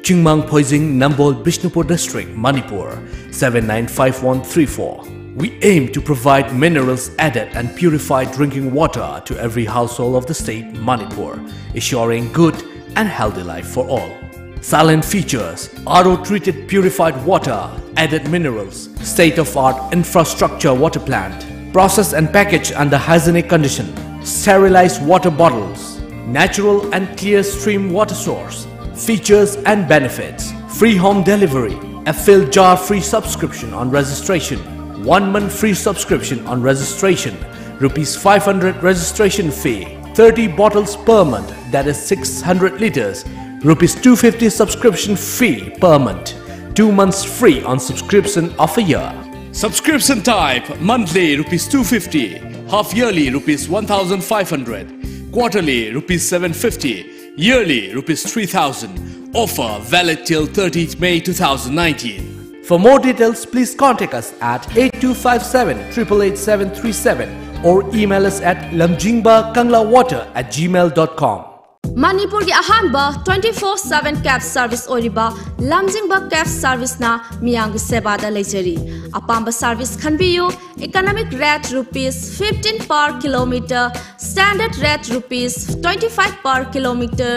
Chingmang Phoijing, Nambol, Bishnupur District, Manipur, seven nine five one three four. We aim to provide minerals added and purified drinking water to every household of the state, Manipur, ensuring good and healthy life for all. Silent features: R O treated purified water, added minerals, state of art infrastructure water plant, process and package under hygienic condition, sterilized water bottles, natural and clear stream water source. Features and benefits: free home delivery, a filled jar free subscription on registration, one month free subscription on registration, rupees five hundred registration fee, thirty bottles per month, that is six hundred liters, rupees two fifty subscription fee per month, two months free on subscription of a year. Subscription type: monthly rupees two fifty, half yearly rupees one thousand five hundred, quarterly rupees seven fifty, yearly rupees three thousand. Offer valid till thirtieth May two thousand nineteen. For more details, please contact us at eight two five seven triple eight seven three seven or email us at lamjingba kangla water at gmail dot com. ꯃꯅꯤꯄꯨꯔꯒꯤ ꯑꯍꯥꯟꯕ twenty four seven cab service ꯑꯣꯏꯔꯤꯕ ꯂꯝꯖꯤꯡꯕ cab serviceꯅ ꯃꯤꯌꯥꯝꯒꯤ ꯁꯦꯕꯥꯗ ꯂꯩꯖꯔꯤ꯫ ꯑꯄꯥꯝꯕ service ꯈꯟꯕꯤꯌꯨ꯫ Economic rate rupees fifteen per kilometer, standard rate rupees twenty five per kilometer,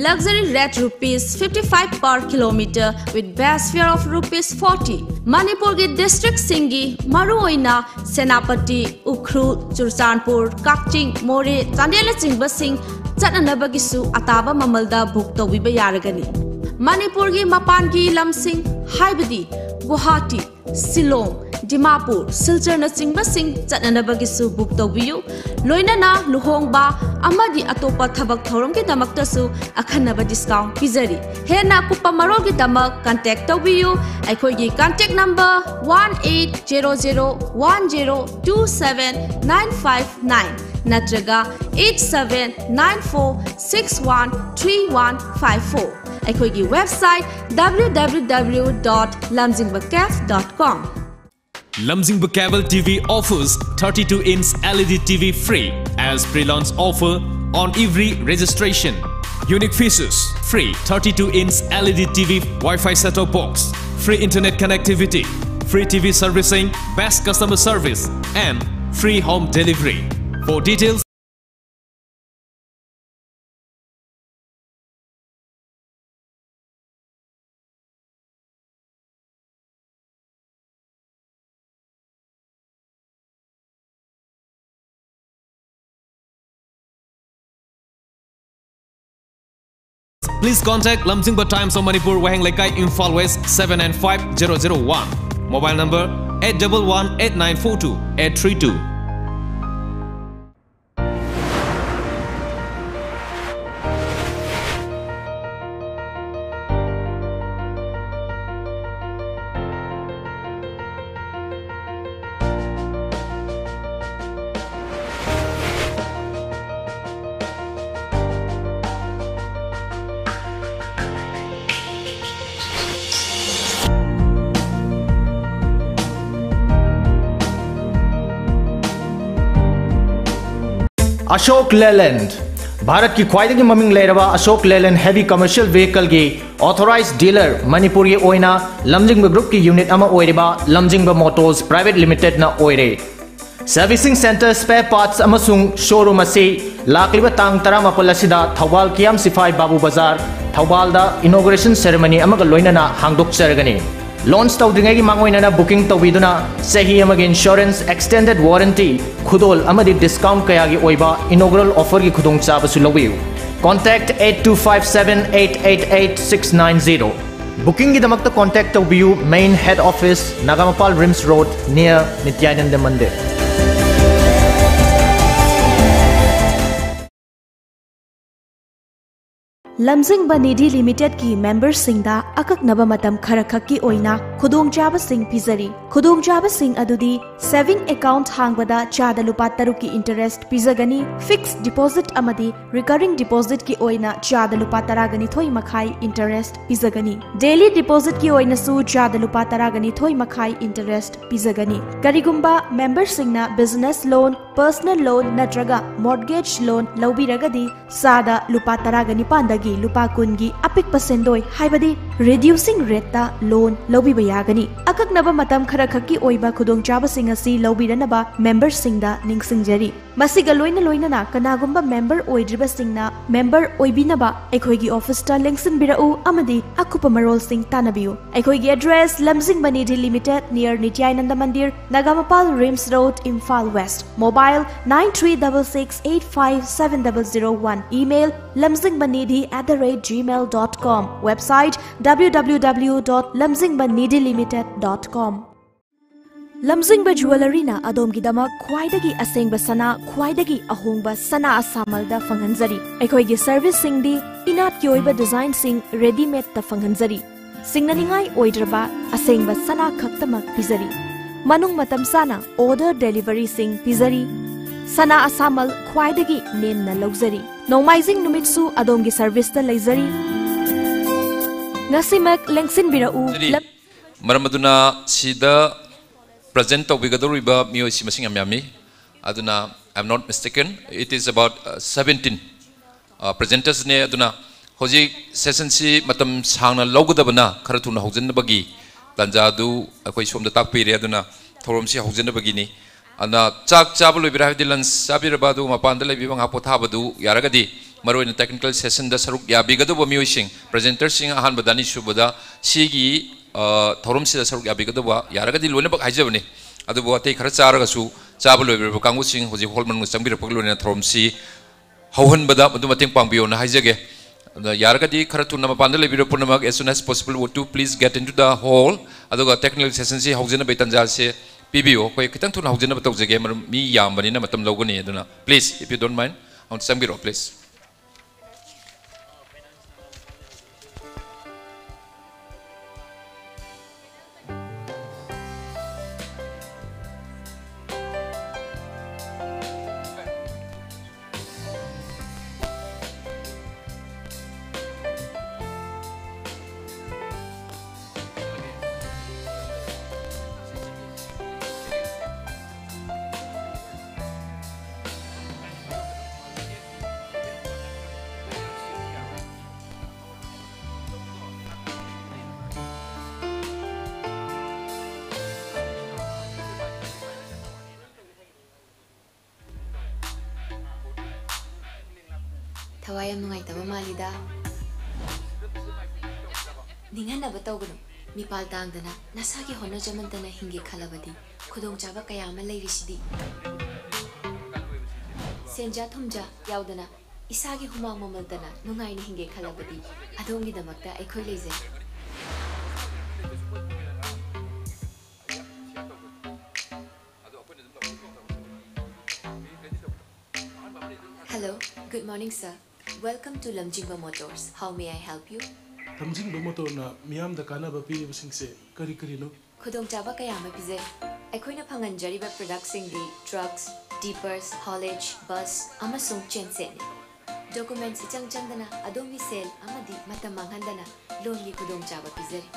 luxury rate rupees fifty five per kilometer with base fare of rupees forty꯫ ꯃꯅꯤꯄꯨꯔꯒꯤ districtꯁꯤꯡꯒꯤ ꯃꯔꯨꯑꯣꯏꯅ ꯁꯦꯅꯥꯄꯇꯤ, ꯎꯈ꯭ꯔꯨꯜ, ꯆꯨꯔꯆꯥꯟꯄꯨꯔ, ꯀꯛꯆꯤꯡ, ꯃꯣꯔꯦ, ꯆꯥꯟꯗꯦꯜꯅꯆꯤꯡꯕꯁꯤꯡ ꯆꯠꯅꯅꯕꯒꯤꯁꯨ ꯑꯇꯥꯕ ꯃꯃꯜꯗ book ꯇꯧꯕꯤꯕ ꯌꯥꯔꯒꯅꯤ꯫ ꯃꯅꯤꯄꯨꯔꯒꯤ ꯃꯄꯥꯟꯒꯤ ꯂꯝꯁꯤꯡ ꯍꯥꯏꯕꯗꯤ ꯒꯨꯋꯥꯍꯥꯇꯤ, ꯁꯤꯂꯣꯡ, ꯗꯤꯃꯥꯄꯨꯔ, ꯁꯤꯜꯆꯔꯅꯆꯤꯡꯕꯁꯤꯡ ꯆꯠꯅꯅꯕꯒꯤꯁꯨ book ꯇꯧꯕꯤꯌꯨ꯫ ꯂꯣꯏꯅꯅ ꯂꯨꯍꯣꯡꯕ ꯑꯃꯗꯤ ꯑꯇꯣꯞꯄ ꯊꯕꯛ ꯊꯧꯔꯝꯒꯤꯗꯃꯛꯇꯁꯨ ꯑꯈꯟꯅꯕ discount ꯄꯤꯖꯔꯤ꯫ ꯍꯦꯟꯅ ꯑꯀꯨꯞꯄ ꯃꯔꯣꯜꯒꯤꯗꯃꯛ contact ꯇꯧꯕꯤꯌꯨ꯫ ꯑꯩꯈꯣꯏꯒꯤ contact number one eight zero zero one zero two seven nine five nine ꯅꯠꯇ꯭ꯔꯒ eight seven nine four six one three one five four꯫ ꯑꯩꯈꯣꯏꯒꯤ website W W W dot lamjingba cab dot com꯫ Lamjingba Cable T V offers thirty-two inch L E D T V free as pre-launch offer on every registration. Unique features: free thirty-two inch L E D T V, Wi-Fi set-top box, free internet connectivity, free T V servicing, best customer service, and free home delivery. For details, please contact Lamjingba Times of Manipur, Waheng Lekai, Imphal West, seven nine five zero zero one. Mobile number eight double one eight nine four two eight three two. Ashok Leyland, ꯚꯥꯔꯠꯀꯤ ꯈ꯭ꯋꯥꯏꯗꯒꯤ ꯃꯃꯤꯡ ꯂꯩꯔꯕ ꯑꯁꯣꯛ ꯂꯦꯂꯦꯟ heavy commercial vehicleꯒꯤ authorized dealer ꯃꯅꯤꯄꯨꯔꯒꯤ ꯑꯣꯏꯅ ꯂꯝꯖꯤꯡꯕ groupꯀꯤ unit ꯑꯃ ꯑꯣꯏꯔꯤꯕ ꯂꯝꯖꯤꯡꯕ Motors Private Limitedꯅ ꯑꯣꯏꯔꯦ꯫ Servicing center, spare parts ꯑꯃꯁꯨꯡ showroom ꯑꯁꯤ ꯂꯥꯛꯂꯤꯕ ꯇꯥꯡ ꯇꯔꯥꯃꯥꯄꯜ ꯑꯁꯤꯗ ꯊꯧꯕꯥꯜ ꯀꯤꯌꯥꯝ ꯁꯤꯐꯥꯏ ꯕꯥꯕꯨ ꯕꯖꯥꯔ, ꯊꯧꯕꯥꯜꯗ inauguration ceremony ꯑꯃꯒ ꯂꯣꯏꯅꯅ ꯍꯥꯡꯗꯣꯛꯆꯔꯒꯅꯤ꯫ Launch ꯇꯧꯗ꯭ꯔꯤꯉꯩꯒꯤ ꯃꯥꯡꯑꯣꯏꯅꯅ booking ꯇꯧꯕꯤꯗꯨꯅ ꯆꯍꯤ ꯑꯃꯒꯤ insurance, extended warranty, ꯈꯨꯗꯣꯜ ꯑꯃꯗꯤ discount ꯀꯌꯥꯒꯤ ꯑꯣꯏꯕ inaugural offerꯒꯤ ꯈꯨꯗꯣꯡꯆꯥꯕꯁꯨ ꯂꯧꯕꯤꯌꯨ꯫ Contact eight two five seven eight eight eight six nine zero꯫ Bookingꯒꯤꯗꯃꯛꯇ contact ꯇꯧꯕꯤꯌꯨ, main head office, Nagampal RIMS Road, near ꯅꯤꯇ꯭ꯌꯥꯅꯟꯗ ꯃꯟꯗꯤꯔ꯫ ꯂꯝꯖꯤꯡꯕ ꯅꯤꯙꯤ ꯂꯤꯃꯤꯇꯦꯗꯀꯤ ꯃꯦꯝꯕꯔꯁꯤꯡꯗ ꯑꯀꯛꯅꯕ ꯃꯇꯝ ꯈꯔꯈꯛꯀꯤ ꯑꯣꯏꯅ ꯈꯨꯗꯣꯡꯆꯥꯕꯁꯤꯡ ꯄꯤꯖꯔꯤ꯫ ꯈꯨꯗꯣꯡꯆꯥꯕꯁꯤꯡ ꯑꯗꯨꯗꯤ saving account ꯍꯥꯡꯕꯗ ꯆꯥꯗ ꯂꯨꯄꯥ ꯇꯔꯨꯛꯀꯤ interest ꯄꯤꯖꯒꯅꯤ, fixed deposit ꯑꯃꯗꯤ recurring depositꯀꯤ ꯑꯣꯏꯅ ꯆꯥꯗ ꯂꯨꯄꯥ ꯇꯔꯥꯒ ꯅꯤꯊꯣꯏ ꯃꯈꯥꯏ interest ꯄꯤꯖꯒꯅꯤ꯫ Daily depositꯀꯤ ꯑꯣꯏꯅꯁꯨ ꯆꯥꯗ ꯂꯨꯄꯥ ꯇꯔꯥꯒ ꯅꯤꯊꯣꯏ ꯃꯈꯥꯏ interest ꯄꯤꯖꯒꯅꯤ꯫ ꯀꯔꯤꯒꯨꯝꯕ ꯃꯦꯝꯕꯔꯁꯤꯡꯅ business loan, personal loan ꯅꯠꯇ꯭ꯔꯒ mortgage loan ꯂꯧꯕꯤꯔꯒꯗꯤ ꯆꯥꯗ ꯂꯨꯄꯥ ꯇꯔꯥꯒ ꯅꯤꯄꯥꯟꯗꯒꯤ ꯂꯨꯄꯥ ꯀꯨꯟꯒꯤ ꯑꯄꯤꯛꯄ ꯁꯦꯟꯗꯣꯏ, ꯍꯥꯏꯕꯗꯤ reducing rateꯇ loan ꯂꯧꯕꯤꯕ ꯌꯥꯒꯅꯤ꯫ ꯑꯀꯛꯅꯕ ꯃꯇꯝ ꯈꯔꯈꯛꯀꯤ ꯑꯣꯏꯕ ꯈꯨꯗꯣꯡꯆꯥꯕꯁꯤꯡ ꯑꯁꯤ ꯂꯧꯕꯤꯔꯅꯕ ꯃꯦꯝꯕꯔꯁꯤꯡꯗ ꯅꯤꯡꯁꯤꯡꯖꯔꯤ꯫ ꯃꯁꯤꯒ ꯂꯣꯏꯅ ꯂꯣꯏꯅꯅ ꯀꯅꯥꯒꯨꯝꯕ ꯃꯦꯝꯕꯔ ꯑꯣꯏꯗ꯭ꯔꯤꯕꯁꯤꯡꯅ ꯃꯦꯝꯕꯔ ꯑꯣꯏꯕꯤꯅꯕ ꯑꯩꯈꯣꯏꯒꯤ ꯑꯣꯐꯤꯁꯇ ꯂꯦꯡꯁꯤꯟꯕꯤꯔꯛꯎ ꯑꯃꯗꯤ ꯑꯀꯨꯞꯄ ꯃꯔꯣꯜꯁꯤꯡ ꯇꯥꯟꯅꯕꯤꯌꯨ꯫ ꯑꯩꯈꯣꯏꯒꯤ address, ꯂꯝꯖꯤꯡꯕ Nidhi limited, near ꯅꯤꯇ꯭ꯌꯥꯅꯟꯗ Mandir, Nagampal RIMS Road, Imphal West. Mobile nine three double six eight five seven double zero one. Email lamjingbanidhi at the rate gmail dot com. Website www dot lamjingbanidhilimited dot com. ꯂꯝꯖꯤꯡꯕ ꯖꯨꯋꯦꯂꯔꯤꯅ ꯑꯗꯣꯝꯒꯤꯗꯃꯛ ꯈ꯭ꯋꯥꯏꯗꯒꯤ ꯑꯁꯦꯡꯕ ꯁꯅꯥ, ꯈ꯭ꯋꯥꯏꯗꯒꯤ ꯑꯍꯣꯡꯕ ꯁꯅꯥ ꯑꯁꯥꯃꯜꯗ ꯐꯪꯍꯟꯖꯔꯤ꯫ ꯑꯩꯈꯣꯏꯒꯤ ꯁꯔꯚꯤꯁꯁꯤꯡꯗꯤ ꯏꯅꯥꯠꯀꯤ ꯑꯣꯏꯕ ꯗꯤꯖꯥꯏꯟꯁꯤꯡ readymade ꯐꯪꯍꯟꯖꯔꯤ꯫ ꯁꯤꯡꯅꯅꯤꯡꯉꯥꯏ ꯑꯣꯏꯗ꯭ꯔꯕ ꯑꯁꯦꯡꯕ ꯁꯅꯥ ꯈꯛꯇꯃꯛ ꯄꯤꯖꯔꯤ꯫ ꯃꯅꯨꯡ ꯃꯇꯝ ꯆꯥꯅ order deliveryꯁꯤꯡ ꯄꯤꯖꯔꯤ꯫ ꯁꯅꯥ ꯑꯁꯥꯃꯜ ꯈ꯭ꯋꯥꯏꯗꯒꯤ ꯅꯦꯝꯅ ꯂꯧꯖꯔꯤ꯫ ꯅꯣꯡꯃꯥꯏꯖꯤꯡ ꯅꯨꯃꯤꯠꯁꯨ ꯑꯗꯣꯝꯒꯤ ꯁꯔꯚꯤꯁꯇ ꯂꯩꯖꯔꯤ꯫ ꯉꯁꯤꯃꯛ ꯂꯦꯡꯁꯤꯟꯕꯤꯔꯛꯎ꯫ ꯁꯤꯗꯤ ꯂꯝ- ꯃꯔꯝ ꯑꯗꯨꯅ ꯁꯤꯗ present ꯇꯧꯕꯤꯒꯗꯧꯔꯤꯕ ꯃꯤꯑꯣꯏꯁꯤ ꯃꯁꯤꯡ ꯌꯥꯝ ꯌꯥꯝꯃꯤ꯫ ꯑꯗꯨꯅ, I am not mistaken, it is about, uh, seventeen꯫ ꯄ꯭ꯔꯖꯦꯟꯇꯔꯁꯅꯦ꯫ ꯑꯗꯨꯅ ꯍꯧꯖꯤꯛ ꯁꯦꯁꯟꯁꯤ ꯃꯇꯝ ꯁꯥꯡꯅ ꯂꯧꯒꯗꯕꯅ ꯈꯔ ꯊꯨꯅ ꯍꯧꯖꯤꯟꯅꯕꯒꯤ ꯇꯥꯟꯖꯥꯗꯨ ꯑꯩꯈꯣꯏ ꯁꯣꯝꯗ ꯇꯥꯛꯄꯤꯔꯦ꯫ ꯑꯗꯨꯅ ꯊꯧꯔꯝꯁꯤ ꯍꯧꯖꯤꯟꯅꯕꯒꯤꯅꯤ꯫ ꯑꯗꯨꯅ ꯆꯥꯛ ꯆꯥꯕ ꯂꯣꯏꯕꯤꯔꯦ ꯍꯥꯏꯕꯗꯤ ꯂꯟꯁ ꯆꯥꯕꯤꯔꯕ, ꯑꯗꯨꯒ ꯃꯄꯥꯟꯗ ꯂꯩꯕꯤꯕ ꯉꯥꯏꯍꯥꯛ ꯄꯣꯊꯥꯕꯗꯨ ꯌꯥꯔꯒꯗꯤ, ꯃꯔꯨꯑꯣꯏꯅ ꯇꯦꯛꯅꯤꯀꯦꯜ ꯁꯦꯁꯟꯗ ꯁꯔꯨꯛ ꯌꯥꯕꯤꯒꯗꯧꯕ ꯃꯤꯑꯣꯏꯁꯤꯡ, ꯄ꯭ꯔꯖꯦꯟꯇꯔꯁꯤꯡ ꯑꯍꯥꯟꯕꯗ, ꯑꯅꯤꯁꯨꯕꯗ ꯁꯤꯒꯤ, ꯑ, ꯊꯧꯔꯝꯁꯤꯗ ꯁꯔꯨꯛ ꯌꯥꯕꯤꯒꯗꯧꯕ ꯌꯥꯔꯒꯗꯤ ꯂꯣꯏꯅꯃꯛ ꯍꯥꯏꯖꯕꯅꯤ꯫ ꯑꯗꯨꯕꯨ ꯑꯇꯩ ꯈꯔ ꯆꯥꯔꯒꯁꯨ ꯆꯥꯕ ꯂꯣꯏꯕꯤꯔꯕ ꯀꯥꯡꯕꯨꯁꯤꯡ ꯍꯧꯖꯤꯛ ꯍꯣꯜ ꯃꯅꯨꯡꯗ ꯆꯪꯕꯤꯔꯛꯄꯒ ꯂꯣꯏꯅꯅ ꯊꯧꯔꯝꯁꯤ ꯍꯧꯍꯟꯕꯗ ꯃꯗꯨ ꯃꯇꯦꯡ ꯄꯥꯡꯕꯤꯌꯣꯅ ꯍꯥꯏꯖꯒꯦ꯫ ꯑꯗ ꯌꯥꯔꯒꯗꯤ ꯈꯔ ꯊꯨꯅ ꯃꯄꯥꯟꯗ ꯂꯩꯕꯤꯔꯕ ꯄꯨꯝꯅꯃꯛ, as soon as possible, to please get into the hall꯫ ꯑꯗꯨꯒ technical session ꯁꯤ ꯍꯧꯖꯅꯕꯒꯤ ꯇꯥꯟꯖꯥꯁꯦ ꯄꯤꯕꯤꯌꯨ꯫ ꯑꯩꯈꯣꯏ ꯈꯤꯇꯪ ꯊꯨꯅ ꯍꯧꯖꯅꯕ ꯇꯧꯖꯒꯦ, ꯃꯔꯝ ꯃꯤ ꯌꯥꯝꯕꯅꯤꯅ ꯃꯇꯝ ꯂꯧꯒꯅꯤ꯫ ꯑꯗꯨꯅ please, if you don't mind, ꯑꯃꯨꯛ ꯆꯪꯕꯤꯔꯛꯑꯣ please꯫ ꯊꯋꯥꯏ ꯌꯥꯝ ꯅꯨꯡꯉꯥꯏꯇꯕ ꯃꯥꯜꯂꯤꯗ꯫ ꯅꯤꯡꯍꯟꯅꯕ ꯇꯧꯒꯅꯨ꯫ ꯃꯤꯄꯥꯜ ꯇꯥꯡꯗꯅ ꯅꯁꯥꯒꯤ ꯍꯣꯠꯅꯖꯃꯟꯗꯅ ꯍꯤꯡꯒꯦ ꯈꯜꯂꯕꯗꯤ ꯈꯨꯗꯣꯡꯆꯥꯕ ꯀꯌꯥ ꯑꯃ ꯂꯩꯔꯤꯁꯤꯗꯤ꯫ ꯁꯦꯟꯖꯥ ꯊꯨꯝꯖꯥ ꯌꯥꯎꯗꯅ ꯏꯁꯥꯒꯤ ꯍꯨꯃꯥꯡ ꯃꯃꯜꯗꯅ ꯅꯨꯡꯉꯥꯏꯅ ꯍꯤꯡꯒꯦ ꯈꯜꯂꯕꯗꯤ ꯑꯗꯣꯝꯒꯤꯗꯃꯛꯇ ꯑꯩꯈꯣꯏ ꯂꯩꯖꯩ꯫ Hello, good morning, sir. Welcome to Lamjingba Motors. How may I help you? ꯂꯝꯖꯤꯡꯕ ꯃꯣꯇꯣꯔꯅ ꯃꯤꯌꯥꯝꯗ ꯀꯥꯟꯅꯕ ꯄꯤꯔꯤꯕꯁꯤꯡꯁꯦ ꯀꯔꯤ ꯀꯔꯤꯅꯣ? ꯈꯨꯗꯣꯡꯆꯥꯕ ꯀꯌꯥ ꯑꯃ ꯄꯤꯖꯩ꯫ ꯑꯩꯈꯣꯏꯅ ꯐꯪꯍꯟꯖꯔꯤꯕ ꯄ꯭ꯔꯗꯛꯁꯤꯡꯗꯤ ꯇ꯭ꯔꯛꯁ, ꯇꯤꯄꯔꯁ, ꯍꯣꯂꯦꯖ, ꯕꯁ ꯑꯃꯁꯨꯡ ꯆꯦꯟꯁꯦꯠꯅꯤ꯫ ꯗꯣꯀꯨꯃꯦꯟꯠꯁ ꯏꯆꯪ ꯆꯪꯗꯅ ꯑꯗꯣꯝꯒꯤ ꯁꯦꯜ ꯑꯃꯗꯤ ꯃꯇꯝ ꯃꯥꯡꯍꯟꯗꯅ ꯂꯣꯟꯒꯤ ꯈꯨꯗꯣꯡꯆꯥꯕ ꯄꯤꯖꯔꯤ꯫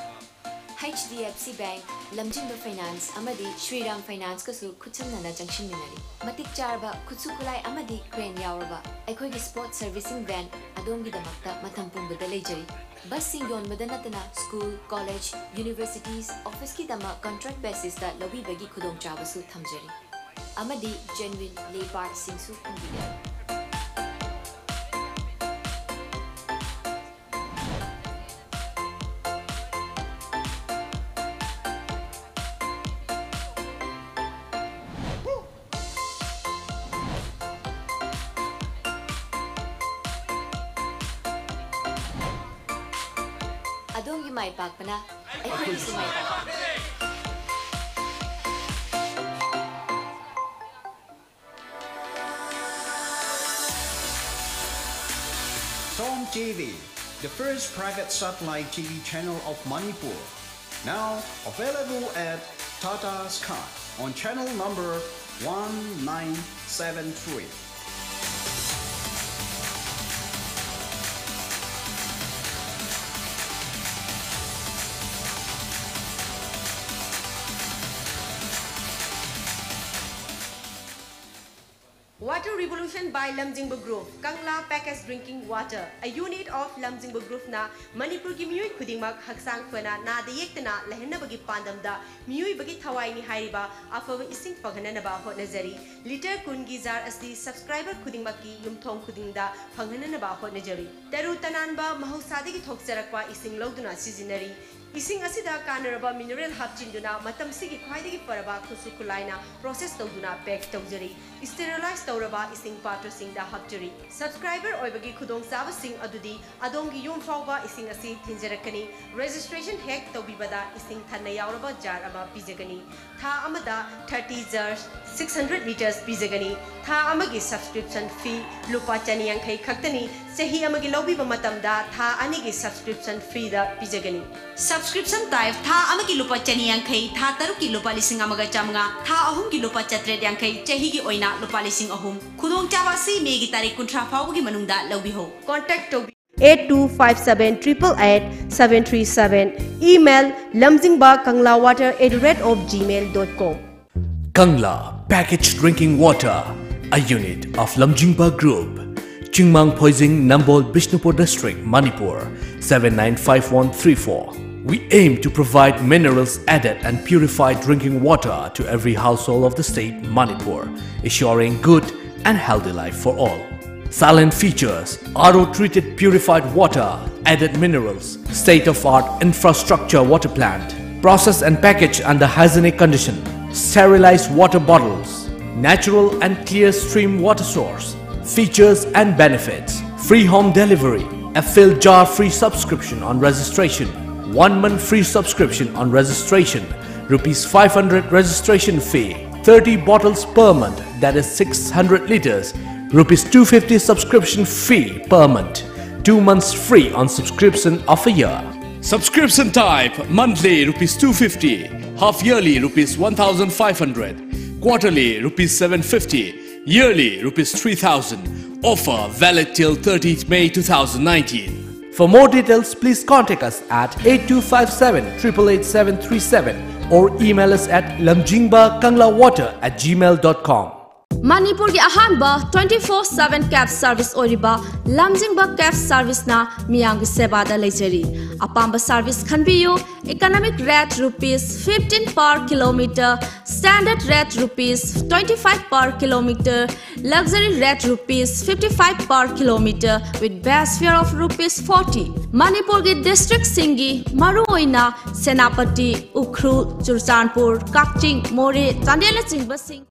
H D F C Bank, ꯂꯝꯖꯤꯡꯕ Finance ꯑꯃꯗꯤ Shriram Financeꯀꯁꯨ ꯈꯨꯠꯁꯝꯅꯅ ꯆꯪꯁꯤꯟꯃꯤꯟꯅꯔꯤ꯫ ꯃꯇꯤꯛ ꯆꯥꯔꯕ ꯈꯨꯠꯁꯨ ꯈꯨꯠꯂꯥꯏ ꯑꯃꯗꯤ crane ꯌꯥꯎꯔꯕ ꯑꯩꯈꯣꯏꯒꯤ sports servicing van ꯑꯗꯣꯝꯒꯤꯗꯃꯛꯇ ꯃꯇꯝ ꯄꯨꯝꯕꯗ ꯂꯩꯖꯔꯤ꯫ Busꯁꯤꯡ ꯌꯣꯟꯕꯗ ꯅꯠꯇꯅ school, college, universities, officeꯀꯤꯗꯃꯛ contract basisꯇ ꯂꯧꯕꯤꯕꯒꯤ ꯈꯨꯗꯣꯡꯆꯥꯕꯁꯨ ꯊꯝꯖꯔꯤ꯫ ꯑꯃꯗꯤ genuine laypartꯁꯤꯡꯁꯨ ꯐꯪꯕꯤꯒꯅꯤ꯫ ꯑꯗꯣꯝꯒꯤ ꯃꯥꯏ ꯄꯥꯛꯄꯅ ꯑꯩꯈꯣꯏꯒꯤꯁꯨ ꯃꯥꯏ ꯄꯥꯛꯄ꯫ Som T V, the first private satellite T V channel of Manipur. Now available at Tata Sky on channel number one nine seven three. Water Revolution by Lamjingba Group, Kangla Packaged Drinking Water, a unit of Lamjingba Groupꯅ ꯃꯅꯤꯄꯨꯔꯒꯤ ꯃꯤꯑꯣꯏ ꯈꯨꯗꯤꯡꯃꯛ ꯍꯛꯆꯥꯡ ꯐꯅ, ꯅꯥꯗ ꯌꯦꯛꯇꯅ ꯂꯩꯍꯟꯅꯕꯒꯤ ꯄꯥꯟꯗꯝꯗ ꯃꯤꯑꯣꯏꯕꯒꯤ ꯊꯋꯥꯏꯅꯤ ꯍꯥꯏꯔꯤꯕ ꯑꯐꯕ ꯏꯁꯤꯡ ꯐꯪꯍꯟꯅꯅꯕ ꯍꯣꯠꯅꯖꯔꯤ꯫ Litre ꯀꯨꯟꯒꯤ jar ꯑꯁꯤ subscriber ꯈꯨꯗꯤꯡꯃꯛꯀꯤ ꯌꯨꯝꯊꯣꯡ ꯈꯨꯗꯤꯡꯗ ꯐꯪꯍꯟꯅꯅꯕ ꯍꯣꯠꯅꯖꯔꯤ꯫ ꯇꯔꯨ ꯇꯅꯥꯟꯕ ꯃꯍꯧꯁꯥꯗꯒꯤ ꯊꯣꯛꯆꯔꯛꯄ ꯏꯁꯤꯡ ꯂꯧꯗꯨꯅ ꯁꯤꯖꯤꯟꯅꯔꯤ꯫ ꯏꯁꯤꯡ ꯑꯁꯤꯗ ꯀꯥꯟꯅꯔꯕ mineral ꯍꯥꯞꯆꯤꯟꯗꯨꯅ ꯃꯇꯝꯁꯤꯒꯤ ꯈ꯭ꯋꯥꯏꯗꯒꯤ ꯐꯔꯕ ꯈꯨꯠꯁꯨ ꯈꯨꯠꯂꯥꯏꯅ process ꯇꯧꯗꯨꯅ pack ꯇꯧꯖꯔꯤ꯫ Sterilize ꯇꯧꯔꯕ ꯏꯁꯤꯡ ꯄꯥꯇ꯭ꯔꯁꯤꯡꯗ ꯍꯥꯞꯆꯔꯤ꯫ Subscriber ꯑꯣꯏꯕꯒꯤ ꯈꯨꯗꯣꯡꯆꯥꯕꯁꯤꯡ ꯑꯗꯨꯗꯤ ꯑꯗꯣꯝꯒꯤ ꯌꯨꯝ ꯐꯥꯎꯕ ꯏꯁꯤꯡ ꯑꯁꯤ ꯊꯤꯟꯖꯔꯛꯀꯅꯤ꯫ Registration ꯍꯦꯛ ꯇꯧꯕꯤꯕꯗ ꯏꯁꯤꯡ ꯊꯟꯅ ꯌꯥꯎꯔꯕ jar ꯑꯃ ꯄꯤꯖꯒꯅꯤ꯫ ꯊꯥ ꯑꯃꯗ thirty jars, six hundred litres ꯄꯤꯖꯒꯅꯤ꯫ ꯊꯥ ꯑꯃꯒꯤ subscription fee ꯂꯨꯄꯥ ꯆꯅꯤ ꯌꯥꯡꯈꯩ ꯈꯛꯇꯅꯤ꯫ ꯆꯍꯤ ꯑꯃꯒꯤ ꯂꯧꯕꯤꯕ ꯃꯇꯝꯗ ꯊꯥ ꯑꯅꯤꯒꯤ subscription freeꯗ ꯄꯤꯖꯒꯅꯤ꯫ Subscription type ꯊꯥ ꯑꯃꯒꯤ ꯂꯨꯄꯥ ꯆꯅꯤ ꯌꯥꯡꯈꯩ, ꯊꯥ ꯇꯔꯨꯛꯀꯤ ꯂꯨꯄꯥ ꯂꯤꯁꯤꯡ ꯑꯃꯒ ꯆꯥꯃꯉꯥ, ꯊꯥ ꯑꯍꯨꯝꯒꯤ ꯂꯨꯄꯥ ꯆꯥꯇ꯭ꯔꯦꯠ ꯌꯥꯡꯈꯩ, ꯆꯍꯤꯒꯤ ꯑꯣꯏꯅ ꯂꯨꯄꯥ ꯂꯤꯁꯤꯡ ꯑꯍꯨꯝ꯫ ꯈꯨꯗꯣꯡꯆꯥꯕ ꯑꯁꯤ ꯃꯦꯒꯤ ꯇꯥꯔꯤꯛ ꯀꯨꯟꯊ꯭ꯔꯥ ꯐꯥꯎꯕꯒꯤ ꯃꯅꯨꯡꯗ ꯂꯧꯕꯤꯍꯧ꯫ Contact ꯇꯧꯕꯤ꯫ eight two five seven triple eight seven three seven. Email lamjingba kangla water at the rate of gmail dot com. Kangla packaged drinking water, a unit of Lamjingba Group, Chingmang Phoijing, Nambol, Bishnupur District, Manipur, seven nine five one three four. We aim to provide minerals added and purified drinking water to every household of the state, Manipur, ensuring good and healthy life for all. Saline features: R O treated purified water, added minerals, state of art infrastructure, water plant, process and package under hygienic condition, sterilized water bottles, natural and clear stream water source. Features and benefits: free home delivery, a fill jar free subscription on registration, one month free subscription on registration, rupees five hundred registration fee, thirty bottles per month, that is six hundred liters, rupees two fifty subscription fee per month, two months free on subscription of a year. Subscription type: monthly rupees two fifty, half yearly rupees one thousand five hundred, quarterly rupees seven fifty, yearly rupees three thousand. Offer valid till thirtieth May two thousand nineteen. For more details, please contact us at eight two five seven triple eight seven three seven or email us at lamjingba kangla water at gmail dot com. ꯃꯅꯤꯄꯨꯔꯒꯤ ꯑꯍꯥꯟꯕ twenty four seven cab service ꯑꯣꯏꯔꯤꯕ ꯂꯝꯖꯤꯡꯕ cab serviceꯅ ꯃꯤꯌꯥꯝꯒꯤ ꯁꯦꯕꯥꯗ ꯂꯩꯖꯔꯤ꯫ ꯑꯄꯥꯝꯕ service ꯈꯟꯕꯤꯌꯨ꯫ Economic rate rupees fifteen per kilometer, standard rate rupees twenty five per kilometer, luxury rate rupees fifty five per kilometer with base fare of rupees forty꯫ ꯃꯅꯤꯄꯨꯔꯒꯤ districtꯁꯤꯡꯒꯤ ꯃꯔꯨꯑꯣꯏꯅ ꯁꯦꯅꯥꯄꯇꯤ, ꯎꯈ꯭ꯔꯨꯜ, ꯆꯨꯔꯆꯥꯟꯄꯨꯔ, ꯀꯛꯆꯤꯡ, ꯃꯣꯔꯦ, ꯆꯥꯟꯗꯦꯜꯅꯆꯤꯡꯕꯁꯤꯡ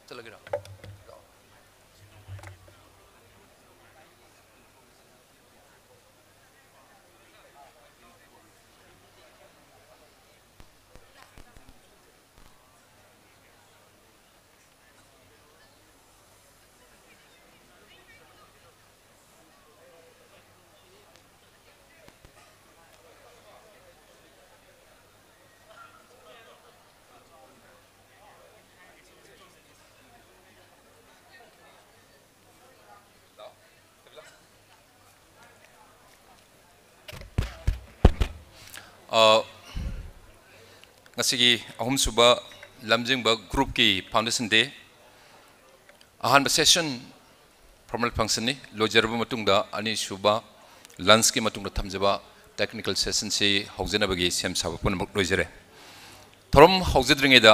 ꯆꯠꯂꯒꯦꯔꯥ? ꯑ, ꯉꯁꯤꯒꯤ ꯑꯍꯨꯝꯁꯨꯕ ꯂꯝꯖꯤꯡꯕ groupꯀꯤ foundation day, ꯑꯍꯥꯟꯕ session formal functionꯅꯤ꯫ ꯂꯣꯏꯖꯔꯕ ꯃꯇꯨꯡꯗ ꯑꯅꯤꯁꯨꯕ lunchꯀꯤ ꯃꯇꯨꯡꯗ ꯊꯝꯖꯕ technical sessionꯁꯤ ꯍꯧꯖꯅꯕꯒꯤ ꯁꯦꯝ ꯁꯥꯕ ꯄꯨꯝꯅꯃꯛ ꯂꯣꯏꯖꯔꯦ꯫ ꯊꯧꯔꯝ ꯍꯧꯖꯗ꯭ꯔꯤꯉꯩꯗ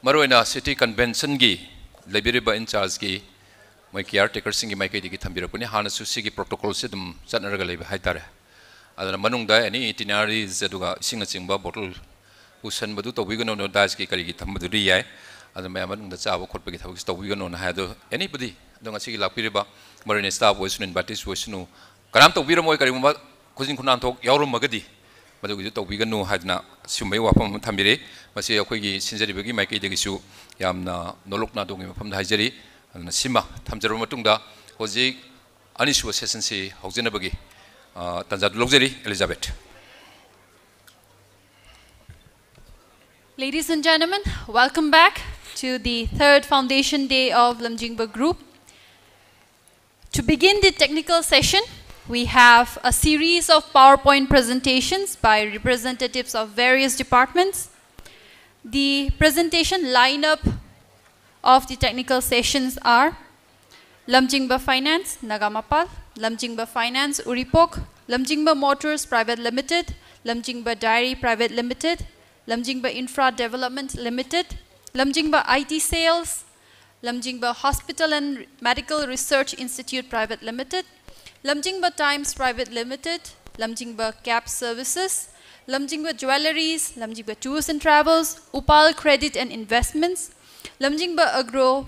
ꯃꯔꯨꯑꯣꯏꯅ city conventionꯒꯤ ꯂꯩꯕꯤꯔꯤꯕ in chargeꯀꯤ ꯃꯣꯏ caretakerꯁꯤꯡꯒꯤ ꯃꯥꯏꯀꯩꯗꯒꯤ ꯊꯝꯕꯤꯔꯛꯄꯅꯤ꯫ ꯍꯥꯟꯅꯁꯨ ꯁꯤꯒꯤ protocolꯁꯦ ꯑꯗꯨꯝ ꯆꯠꯅꯔꯒ ꯂꯩꯕ ꯍꯥꯏꯇꯥꯔꯦ꯫ ꯑꯗꯨꯅ ꯃꯅꯨꯡꯗ any itineraries ꯑꯗꯨꯒ ꯏꯁꯤꯡꯅꯆꯤꯡꯕ bottle ꯄꯨꯁꯟꯕꯗꯨ ꯇꯧꯕꯤꯒꯅꯨ, daireꯁꯀꯤ ꯀꯔꯤꯒꯤ ꯊꯝꯕꯗꯨꯗꯤ ꯌꯥꯏ꯫ ꯑꯗꯨ ꯃꯌꯥꯝ ꯃꯅꯨꯡꯗ ꯆꯥꯕ ꯈꯣꯠꯄꯒꯤ ꯊꯕꯛꯁꯤ ꯇꯧꯕꯤꯒꯅꯣꯅ ꯍꯥꯏ꯫ ꯑꯗꯣ anybody, ꯑꯗꯣ ꯉꯁꯤꯒꯤ ꯂꯥꯛꯄꯤꯔꯤꯕ ꯃꯔꯨꯑꯣꯏꯅ staff ꯑꯣꯏꯁꯅꯨ, invitees ꯑꯣꯏꯁꯅꯨ, ꯀꯅꯥꯝ ꯇꯧꯕꯤꯔꯝꯃꯣꯏ꯫ ꯀꯔꯤꯒꯨꯝꯕ ꯈꯨꯖꯤꯟ ꯈꯨꯅꯥꯟꯊꯣꯛ ꯌꯥꯎꯔꯝꯃꯒꯗꯤ ꯃꯗꯨꯒꯤꯁꯨ ꯇꯧꯕꯤꯒꯅꯨ ꯍꯥꯏꯗꯅ ꯁꯤꯒꯨꯝꯕꯒꯤ ꯋꯥꯐꯝ ꯑꯃ ꯊꯝꯕꯤꯔꯦ꯫ ꯃꯁꯤ ꯑꯩꯈꯣꯏꯒꯤ ꯁꯤꯟꯖꯔꯤꯕꯒꯤ ꯃꯥꯏꯀꯩꯗꯒꯤꯁꯨ ꯌꯥꯝꯅ ꯅꯣꯂꯨꯛ ꯅꯥꯗꯣꯡꯒꯤ ꯃꯐꯝꯗ ꯍꯥꯏꯖꯔꯤ꯫ ꯑꯗꯨꯅ ꯁꯤꯃ ꯊꯝꯖꯔꯕ ꯃꯇꯨꯡꯗ ꯍꯧꯖꯤꯛ ꯑꯅꯤꯁꯨꯕ sessionꯁꯤ ꯍꯧꯖꯅꯕꯒꯤ, ꯑ, ꯇꯥꯟꯖꯥꯗꯨ ꯂꯧꯖꯔꯤ꯫ Elizabeth. Ladies and gentlemen, welcome back to the third foundation day of Lamjingba Group. To begin the technical session, we have a series of PowerPoint presentations by representatives of various departments. The presentation lineup of the technical sessions are Lamjingba Finance, Nagamapal, Lamjingba Finance, Uripok, Lamjingba Motors Private Limited, Lamjingba Dairy Private Limited, Lamjingba Infra Development Limited, Lamjingba I T Sales, Lamjingba Hospital and Medical Research Institute Private Limited, Lamjingba Times Private Limited, Lamjingba Cab Services, Lamjingba Jewelleries, Lamjingba Tours and Travels, Upal Credit and Investments, Lamjingba Agro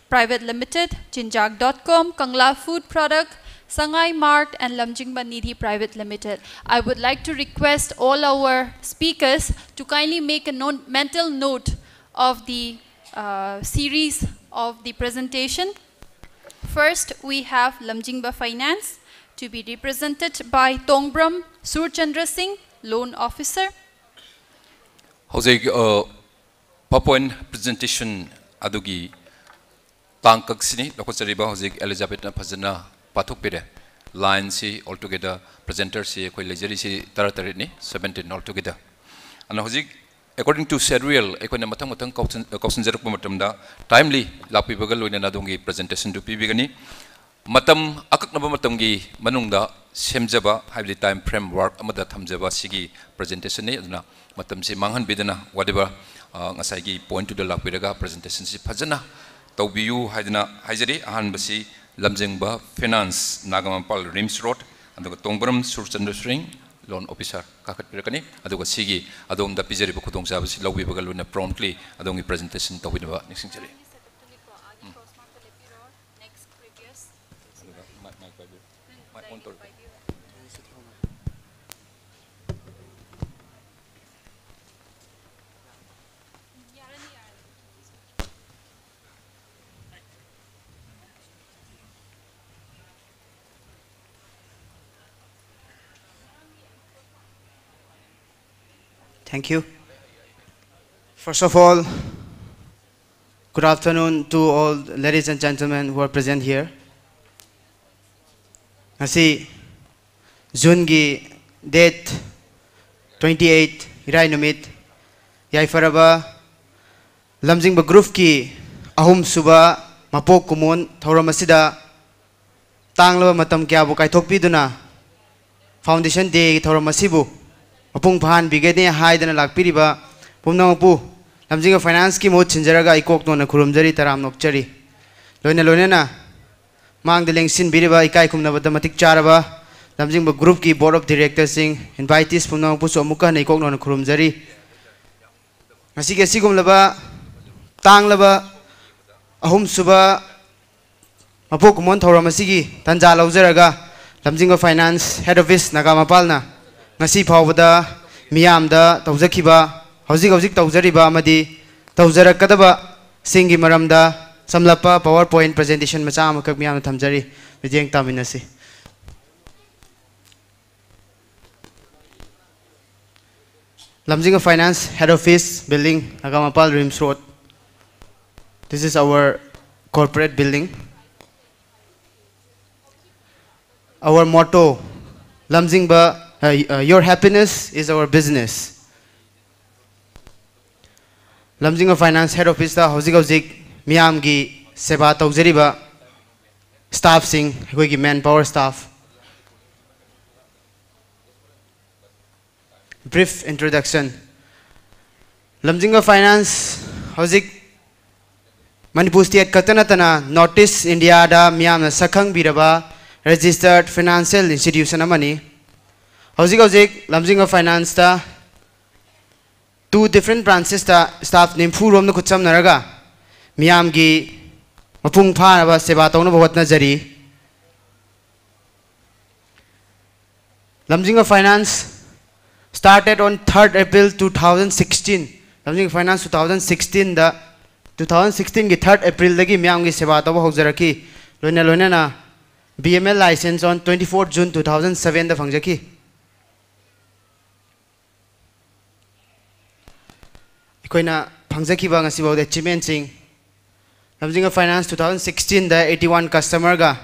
Private Limited, Chinjak dot com, Kangla Food Product, Sangai Mart, and Lamjingba Nidhi Private Limited. I would like to request all our speakers to kindly make a non- mental note of the uh, series of the presentation. First, we have Lamjingba Finance, to be represented by Tongbram Surchandra Singh, Loan Officer. ꯍꯧꯖꯤꯛ, ꯑ, PowerPoint presentation ꯑꯗꯨꯒꯤ ꯇꯥꯡꯀꯛꯁꯤꯅꯤ ꯂꯧꯈꯠꯆꯔꯤꯕ ꯍꯧꯖꯤꯛ Elizabethꯅ ꯐꯖꯅ ꯄꯥꯊꯣꯛꯄꯤꯔꯦ꯫ Lineꯁꯤ altogether, presenterꯁꯤ ꯑꯩꯈꯣꯏ ꯂꯩꯖꯔꯤꯁꯤ ꯇꯔꯥ ꯇꯔꯦꯠꯅꯤ, seventeen altogether. ꯑꯗꯨꯅ ꯍꯧꯖꯤꯛ, according to schedule, ꯑꯩꯈꯣꯏꯅ ꯃꯊꯪ ꯃꯊꯪ ꯀꯧꯁꯤꯟ-, ꯀꯧꯁꯤꯟꯖꯔꯛꯄ ꯃꯇꯝꯗ, timely ꯂꯥꯛꯄꯤꯕꯒ ꯂꯣꯏꯅꯅ ꯑꯗꯣꯝꯒꯤ presentationꯗꯨ ꯄꯤꯕꯤꯒꯅꯤ꯫ ꯃꯇꯝ, ꯑꯀꯛꯅꯕ ꯃꯇꯝꯒꯤ ꯃꯅꯨꯡꯗ ꯁꯦꯝꯖꯕ, ꯍꯥꯏꯕꯗꯤ time framework ꯑꯃꯗ ꯊꯝꯖꯕ ꯁꯤꯒꯤ presentationꯅꯤ꯫ ꯑꯗꯨꯅ ꯃꯇꯝꯁꯤ ꯃꯥꯡꯍꯟꯕꯤꯗꯅ, whatever, ꯑ, ꯉꯁꯥꯏꯒꯤ pointꯇꯨꯗ ꯂꯥꯛꯄꯤꯔꯒ presentationꯁꯤ ꯐꯖꯅ ꯇꯧꯕꯤꯌꯨ ꯍꯥꯏꯗꯅ ꯍꯥꯏꯖꯔꯤ꯫ ꯑꯍꯥꯟꯕꯁꯤ ꯂꯝꯖꯤꯡꯕ Finance, ꯅꯥꯒꯥꯃꯄꯥꯜ RIMS Road, ꯑꯗꯨꯒ ꯇꯣꯡꯕ꯭ꯔꯝ ꯁꯨꯔꯆꯟꯗ꯭ꯔ ꯁꯤꯡ, loan officer ꯀꯥꯈꯠꯄꯤꯔꯛꯀꯅꯤ꯫ ꯑꯗꯨꯒ ꯁꯤꯒꯤ ꯑꯗꯣꯝꯗ ꯄꯤꯖꯔꯤꯕ ꯈꯨꯗꯣꯡꯆꯥꯕꯁꯤ ꯂꯧꯕꯤꯕꯒ ꯂꯣꯏꯅꯅ promptly ꯑꯗꯣꯝꯒꯤ presentation ꯇꯧꯕꯤꯅꯕ ꯅꯤꯡꯁꯤꯡꯖꯔꯤ꯫ ꯑꯗꯨꯒ mic, mic ꯄꯥꯏꯕꯤꯌꯨ꯫ Mic on ꯇꯧꯔꯣ꯫ Thank you. First of all, good afternoon to all ladies and gentlemen who are present here. ꯉꯁꯤ Juneꯒꯤ date twenty eight, ꯏꯔꯥꯏ ꯅꯨꯃꯤꯠ, ꯌꯥꯏꯐꯔꯕ ꯂꯝꯖꯤꯡꯕ groupꯀꯤ ꯑꯍꯨꯝꯁꯨꯕ ꯃꯄꯣꯛ ꯀꯨꯝꯑꯣꯟ ꯊꯧꯔꯝ ꯑꯁꯤꯗ ꯇꯥꯡꯂꯕ ꯃꯇꯝ ꯀꯌꯥꯕꯨ ꯀꯥꯏꯊꯣꯛꯄꯤꯗꯨꯅ foundation dayꯒꯤ ꯊꯧꯔꯝ ꯑꯁꯤꯕꯨ ꯃꯄꯨꯡ ꯐꯥꯍꯟꯕꯤꯒꯅꯤ ꯍꯥꯏꯗꯅ ꯂꯥꯛꯄꯤꯔꯤꯕ ꯄꯨꯝꯅꯃꯛꯄꯨ ꯂꯝꯖꯤꯡꯕ financeꯀꯤ ꯃꯍꯨꯠ ꯁꯤꯟꯖꯔꯒ ꯏꯀꯣꯛ ꯅꯣꯟꯅ ꯈꯨꯔꯨꯝꯖꯔꯤ, ꯇꯔꯥꯝꯅ ꯑꯣꯛꯆꯔꯤ꯫ ꯂꯣꯏꯅ ꯂꯣꯏꯅꯅ ꯃꯥꯡꯗ ꯂꯦꯡꯁꯤꯟꯕꯤꯔꯤꯕ ꯏꯀꯥꯏ ꯈꯨꯝꯅꯕꯗ ꯃꯇꯤꯛ ꯆꯥꯔꯕ ꯂꯝꯖꯤꯡꯕ groupꯀꯤ board of directorꯁꯤꯡ, invitees ꯄꯨꯝꯅꯃꯛꯄꯨꯁꯨ ꯑꯃꯨꯛꯀ ꯍꯟꯅ ꯏꯀꯣꯛ ꯅꯣꯟꯅ ꯈꯨꯔꯨꯝꯖꯔꯤ꯫ ꯉꯁꯤꯒꯤ ꯑꯁꯤꯒꯨꯝꯂꯕ ꯇꯥꯡꯂꯕ ꯑꯍꯨꯝꯁꯨꯕ ꯃꯄꯣꯛ ꯀꯨꯝꯑꯣꯟ ꯊꯧꯔꯝ ꯑꯁꯤꯒꯤ ꯇꯥꯟꯖꯥ ꯂꯧꯖꯔꯒ ꯂꯝꯖꯤꯡꯕ finance head office ꯅꯥꯒꯥꯃꯄꯥꯜꯅ ꯉꯁꯤ ꯐꯥꯎꯕꯗ ꯃꯤꯌꯥꯝꯗ ꯇꯧꯖꯈꯤꯕ, ꯍꯧꯖꯤꯛ ꯍꯧꯖꯤꯛ ꯇꯧꯖꯔꯤꯕ ꯑꯃꯗꯤ ꯇꯧꯖꯔꯛꯀꯗꯕꯁꯤꯡꯒꯤ ꯃꯔꯝꯗ ꯁꯝꯂꯞꯄ PowerPoint presentation ꯃꯆꯥ ꯑꯃꯈꯛ ꯃꯤꯌꯥꯝꯅ ꯊꯝꯖꯔꯤ꯫ ꯃꯤꯠꯌꯦꯡ ꯇꯥꯃꯤꯟꯅꯁꯤ꯫ Lamjinga Finance Head Office Building, Nagamapal RIMS Road. This is our corporate building. Our motto, ꯂꯝꯖꯤꯡꯕ, uh, uh, "Your happiness is our business." ꯂꯝꯖꯤꯡꯕ Finance Head Officeꯇ ꯍꯧꯖꯤꯛ ꯍꯧꯖꯤꯛ ꯃꯤꯌꯥꯝꯒꯤ ꯁꯦꯕꯥ ꯇꯧꯖꯔꯤꯕ staffꯁꯤꯡ, ꯑꯩꯈꯣꯏꯒꯤ manpower staff, brief introduction. ꯂꯝꯖꯤꯡꯕ Finance ꯍꯧꯖꯤꯛ ꯃꯅꯤꯄꯨꯔ state ꯈꯛꯇ ꯅꯠꯇꯅ North East Indiaꯗ ꯃꯤꯌꯥꯝꯅ ꯁꯛꯈꯪꯕꯤꯔꯕ registered financial institution ꯑꯃꯅꯤ꯫ ꯍꯧꯖꯤꯛ ꯍꯧꯖꯤꯛ ꯂꯝꯖꯤꯡꯕ Financeꯇ two different branchesꯇ staff ꯅꯤꯐꯨ ꯔꯣꯝꯅ ꯈꯨꯠꯁꯝꯅꯔꯒ ꯃꯤꯌꯥꯝꯒꯤ ꯃꯄꯨꯡ ꯐꯥꯅꯕ ꯁꯦꯕꯥ ꯇꯧꯅꯕ ꯍꯣꯠꯅꯖꯔꯤ꯫ ꯂꯝꯖꯤꯡꯕ Finance started on third April two thousand sixteen. ꯂꯝꯖꯤꯡꯕ Finance two thousand sixteenꯗ, two thousand sixteenꯒꯤ third Aprilꯗꯒꯤ ꯃꯤꯌꯥꯝꯒꯤ ꯁꯦꯕꯥ ꯇꯧꯕ ꯍꯧꯖꯔꯛꯈꯤ꯫ ꯂꯣꯏꯅ ꯂꯣꯏꯅꯅ B M L license on twenty-fourth June two thousand sevenꯗ ꯐꯪꯖꯈꯤ꯫ ꯑꯩꯈꯣꯏꯅ ꯐꯪꯖꯈꯤꯕ ꯉꯁꯤꯐꯥꯎꯗ achievementꯁꯤꯡ, ꯂꯝꯖꯤꯡꯕ Finance two thousand sixteenꯗ eighty one customerꯒ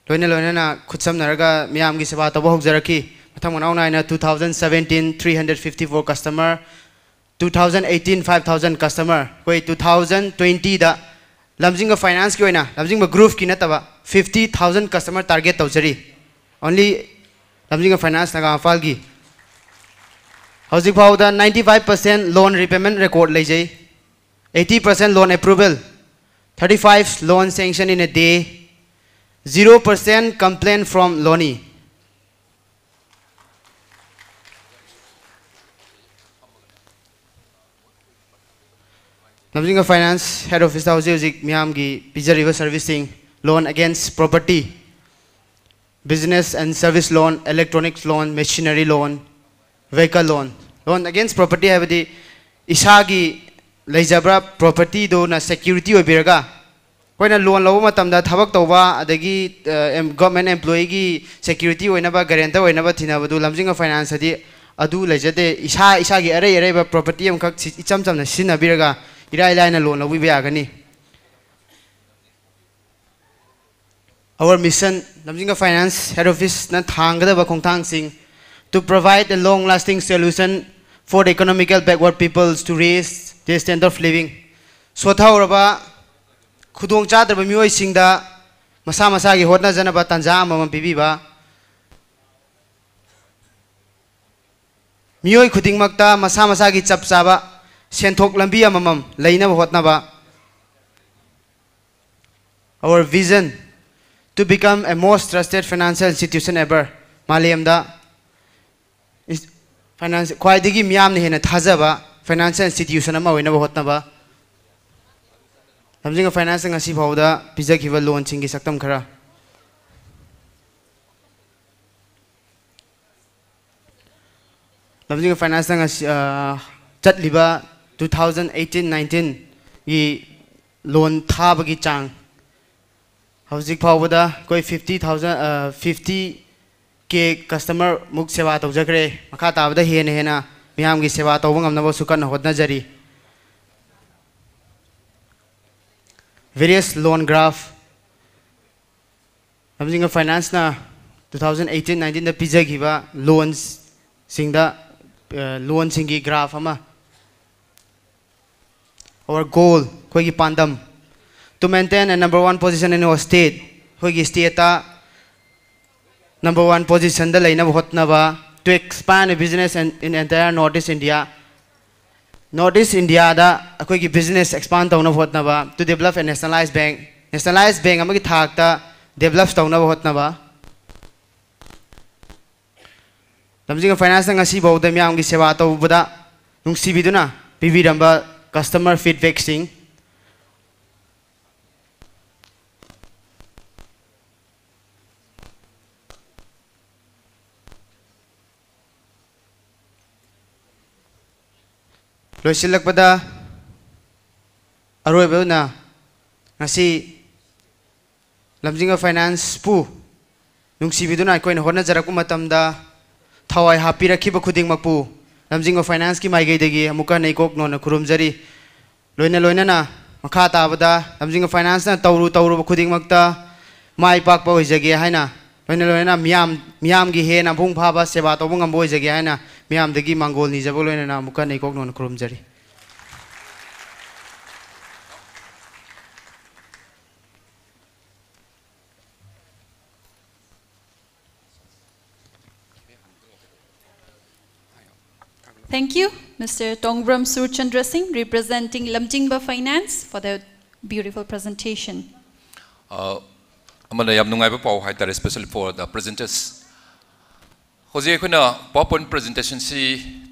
ꯂꯣꯏꯅ ꯂꯣꯏꯅꯅ ꯈꯨꯠꯁꯝꯅꯔꯒ ꯃꯤꯌꯥꯝꯒꯤ ꯁꯦꯕꯥ ꯇꯧꯕ ꯍꯧꯖꯔꯛꯈꯤ꯫ ꯃꯊꯪ ꯃꯅꯥꯎ ꯅꯥꯏꯅ two thousand seventeen three hundred fifty four customer, two thousand eighteen five thousand customer, ꯑꯩꯈꯣꯏ two thousand twentyꯗ ꯂꯝꯖꯤꯡꯕ Financeꯀꯤ ꯑꯣꯏꯅ, ꯂꯝꯖꯤꯡꯕ groupꯀꯤ ꯅꯠꯇꯕ, fifty thousand customer target ꯇꯧꯖꯔꯤ꯫ Only ꯂꯝꯖꯤꯡꯕ Finance ꯅꯥꯒꯥꯃꯄꯥꯜꯒꯤ꯫ ꯍꯧꯖꯤꯛ ꯐꯥꯎꯕꯗ ninety five percent loan repayment record ꯂꯩꯖꯩ, eighty percent loan approval, thirty five loan sanction in a day, zero percent complaint from loanee. ꯂꯝꯖꯤꯡꯕ Finance Head Officeꯇ ꯍꯧꯖꯤꯛ ꯍꯧꯖꯤꯛ ꯃꯤꯌꯥꯝꯒꯤ ꯄꯤꯖꯔꯤꯕ serviceꯁꯤꯡ: loan against property, business and service loan, electronics loan, machinery loan, vehicle loan꯫ Loan against property ꯍꯥꯏꯕꯗꯤ ꯏꯁꯥꯒꯤ ꯂꯩꯖꯕ propertyꯗꯨꯅ security ꯑꯣꯏꯕꯤꯔꯒ, ꯑꯩꯈꯣꯏꯅ loan ꯂꯧꯕ ꯃꯇꯝꯗ ꯊꯕꯛ ꯇꯧꯕ ꯑꯗꯒꯤ, ꯑ, em-, government employeeꯒꯤ security ꯑꯣꯏꯅꯕ, guarantor ꯑꯣꯏꯅꯕ ꯊꯤꯅꯕꯗꯨ ꯂꯝꯖꯤꯡꯕ Financeꯇꯗꯤ ꯑꯗꯨ ꯂꯩꯖꯗꯦ꯫ ꯏꯁꯥ ꯏꯁꯥꯒꯤ ꯑꯔꯩ ꯑꯔꯩꯕ property ꯑꯃꯈꯛ ꯁꯤ-, ꯏꯆꯝ ꯆꯝꯅ ꯁꯤꯖꯤꯟꯅꯕꯤꯔꯒ ꯏꯔꯥꯏ ꯂꯥꯏꯅ loan ꯂꯧꯕꯤꯕ ꯌꯥꯒꯅꯤ꯫ Our mission, ꯂꯝꯖꯤꯡꯕ Finance Head Officeꯅ ꯊꯥꯡꯒꯗꯕ ꯈꯣꯡꯊꯥꯡꯁꯤꯡ: to provide a long lasting solution for the economical backward peoples to raise their standard of living. ꯁꯣꯊꯍꯧꯔꯕ, ꯈꯨꯗꯣꯡ ꯆꯥꯗ꯭ꯔꯕ ꯃꯤꯑꯣꯏꯁꯤꯡꯗ ꯃꯁꯥ ꯃꯁꯥꯒꯤ ꯍꯣꯠꯅꯖꯅꯕ ꯇꯥꯟꯖꯥ ꯑꯃꯃꯝ ꯄꯤꯕꯤꯕ, ꯃꯤꯑꯣꯏ ꯈꯨꯗꯤꯡꯃꯛꯇ ꯃꯁꯥ ꯃꯁꯥꯒꯤ ꯆꯞ ꯆꯥꯕ ꯁꯦꯟꯊꯣꯛ ꯂꯝꯕꯤ ꯑꯃꯃꯝ ꯂꯩꯅꯕ ꯍꯣꯠꯅꯕ꯫ Our vision, to become a most trusted financial institution ever. ꯃꯥꯂꯦꯝꯗ ꯏꯟꯁ-, finance, ꯈ꯭ꯋꯥꯏꯗꯒꯤ ꯃꯤꯌꯥꯝꯅ ꯍꯦꯟꯅ ꯊꯥꯖꯕ financial institution ꯑꯃ ꯑꯣꯏꯅꯕ ꯍꯣꯠꯅꯕ꯫ ꯂꯝꯖꯤꯡꯕ Financeꯅ ꯉꯁꯤ ꯐꯥꯎꯕꯗ ꯄꯤꯖꯈꯤꯕ loanꯁꯤꯡꯒꯤ ꯁꯛꯇꯝ ꯈꯔ꯫ ꯂꯝꯖꯤꯡꯕ Financeꯅ ꯉꯁꯤ, ꯑ, ꯆꯠꯂꯤꯕ two thousand eighteen nineteenꯒꯤ loan ꯊꯥꯕꯒꯤ ꯆꯥꯡ, ꯍꯧꯖꯤꯛ ꯐꯥꯎꯕꯗ ꯑꯩꯈꯣꯏ fifty thousand, ꯑ, fifty K customer ꯃꯨꯛ ꯁꯦꯕꯥ ꯇꯧꯖꯈ꯭ꯔꯦ꯫ ꯃꯈꯥ ꯇꯥꯕꯗ ꯍꯦꯟꯅ ꯍꯦꯟꯅ ꯃꯤꯌꯥꯝꯒꯤ ꯁꯦꯕꯥ ꯇꯧꯕ ꯉꯝꯅꯕꯁꯨ ꯀꯟꯅ ꯍꯣꯠꯅꯖꯔꯤ꯫ Various loan graph, ꯂꯝꯖꯤꯡꯕ Financeꯅ two thousand eighteen nineteenꯗ ꯄꯤꯖꯈꯤꯕ loansꯁꯤꯡꯗ, ꯑ, loanꯁꯤꯡꯒꯤ graph ꯑꯃ꯫ Our goal, ꯑꯩꯈꯣꯏꯒꯤ ꯄꯥꯟꯗꯝ, to maintain a number one position in our state. ꯑꯩꯈꯣꯏꯒꯤ stateꯇ number one positionꯗ ꯂꯩꯅꯕ ꯍꯣꯠꯅꯕ, to expand a business in, in entire North East India. North East Indiaꯗ ꯑꯩꯈꯣꯏꯒꯤ business expand ꯇꯧꯅꯕ ꯍꯣꯠꯅꯕ, to develop a nationalized bank, nationalized bank ꯑꯃꯒꯤ ꯊꯥꯛꯇ develop ꯇꯧꯅꯕ ꯍꯣꯠꯅꯕ꯫ ꯂꯝꯖꯤꯡꯕ Financeꯅ ꯉꯁꯤꯐꯥꯎꯗ ꯃꯤꯌꯥꯝꯒꯤ ꯁꯦꯕꯥ ꯇꯧꯕꯗ ꯅꯨꯡꯁꯤꯕꯤꯗꯨꯅ ꯄꯤꯕꯤꯔꯝꯕ customer feedbackꯁꯤꯡ꯫ ꯂꯣꯏꯁꯤꯜꯂꯛꯄꯗ ꯑꯔꯣꯏꯕ ꯑꯣꯏꯅ ꯉꯁꯤ ꯂꯝꯖꯤꯡꯕ Financeꯄꯨ ꯅꯨꯡꯁꯤꯕꯤꯗꯨꯅ ꯑꯩꯈꯣꯏꯅ ꯍꯣꯠꯅꯖꯔꯛꯄ ꯃꯇꯝꯗ ꯊꯋꯥꯏ ꯍꯥꯞꯄꯤꯔꯛꯈꯤꯕ ꯈꯨꯗꯤꯡꯃꯛꯄꯨ ꯂꯝꯖꯤꯡꯕ Financeꯀꯤ ꯃꯥꯏꯀꯩꯗꯒꯤ ꯑꯃꯨꯛꯀ ꯍꯟꯅ ꯏꯀꯣꯛ ꯅꯣꯟꯅ ꯈꯨꯔꯨꯝꯖꯔꯤ꯫ ꯂꯣꯏꯅ ꯂꯣꯏꯅꯅ ꯃꯈꯥ ꯇꯥꯕꯗ ꯂꯝꯖꯤꯡꯕ Financeꯅ ꯇꯧꯔꯨ ꯇꯧꯔꯨꯕ ꯈꯨꯗꯤꯡꯃꯛꯇ ꯃꯥꯏ ꯄꯥꯛꯄ ꯑꯣꯏꯖꯒꯦ ꯍꯥꯏꯅ, ꯂꯣꯏꯅ ꯂꯣꯏꯅꯅ ꯃꯤꯌꯥꯝ, ꯃꯤꯌꯥꯝꯒꯤ ꯍꯦꯟꯅ ꯃꯄꯨꯡ ꯐꯥꯕ ꯁꯦꯕꯥ ꯇꯧꯕ ꯉꯝꯕ ꯑꯣꯏꯖꯒꯦ ꯍꯥꯏꯅ ꯃꯤꯌꯥꯝꯗꯒꯤ ꯃꯥꯡꯒꯣꯜ ꯅꯤꯖꯕꯒ ꯂꯣꯏꯅꯅ ꯑꯃꯨꯛꯀ ꯍꯟꯅ ꯏꯀꯣꯛ ꯅꯧꯅ ꯈꯨꯔꯨꯝꯖꯔꯤ꯫ Thank you, Mister Tongbram Surchandra Singh, representing Lamjingba Finance, for the beautiful presentation. ꯑ, ꯑꯃꯅ ꯌꯥꯝ ꯅꯨꯡꯉꯥꯏꯕ ꯄꯥꯎ ꯍꯥꯏꯇꯥꯔꯦ, especially for the presenters. ꯍꯧꯖꯤꯛ ꯑꯩꯈꯣꯏꯅ PowerPoint presentation ꯁꯤ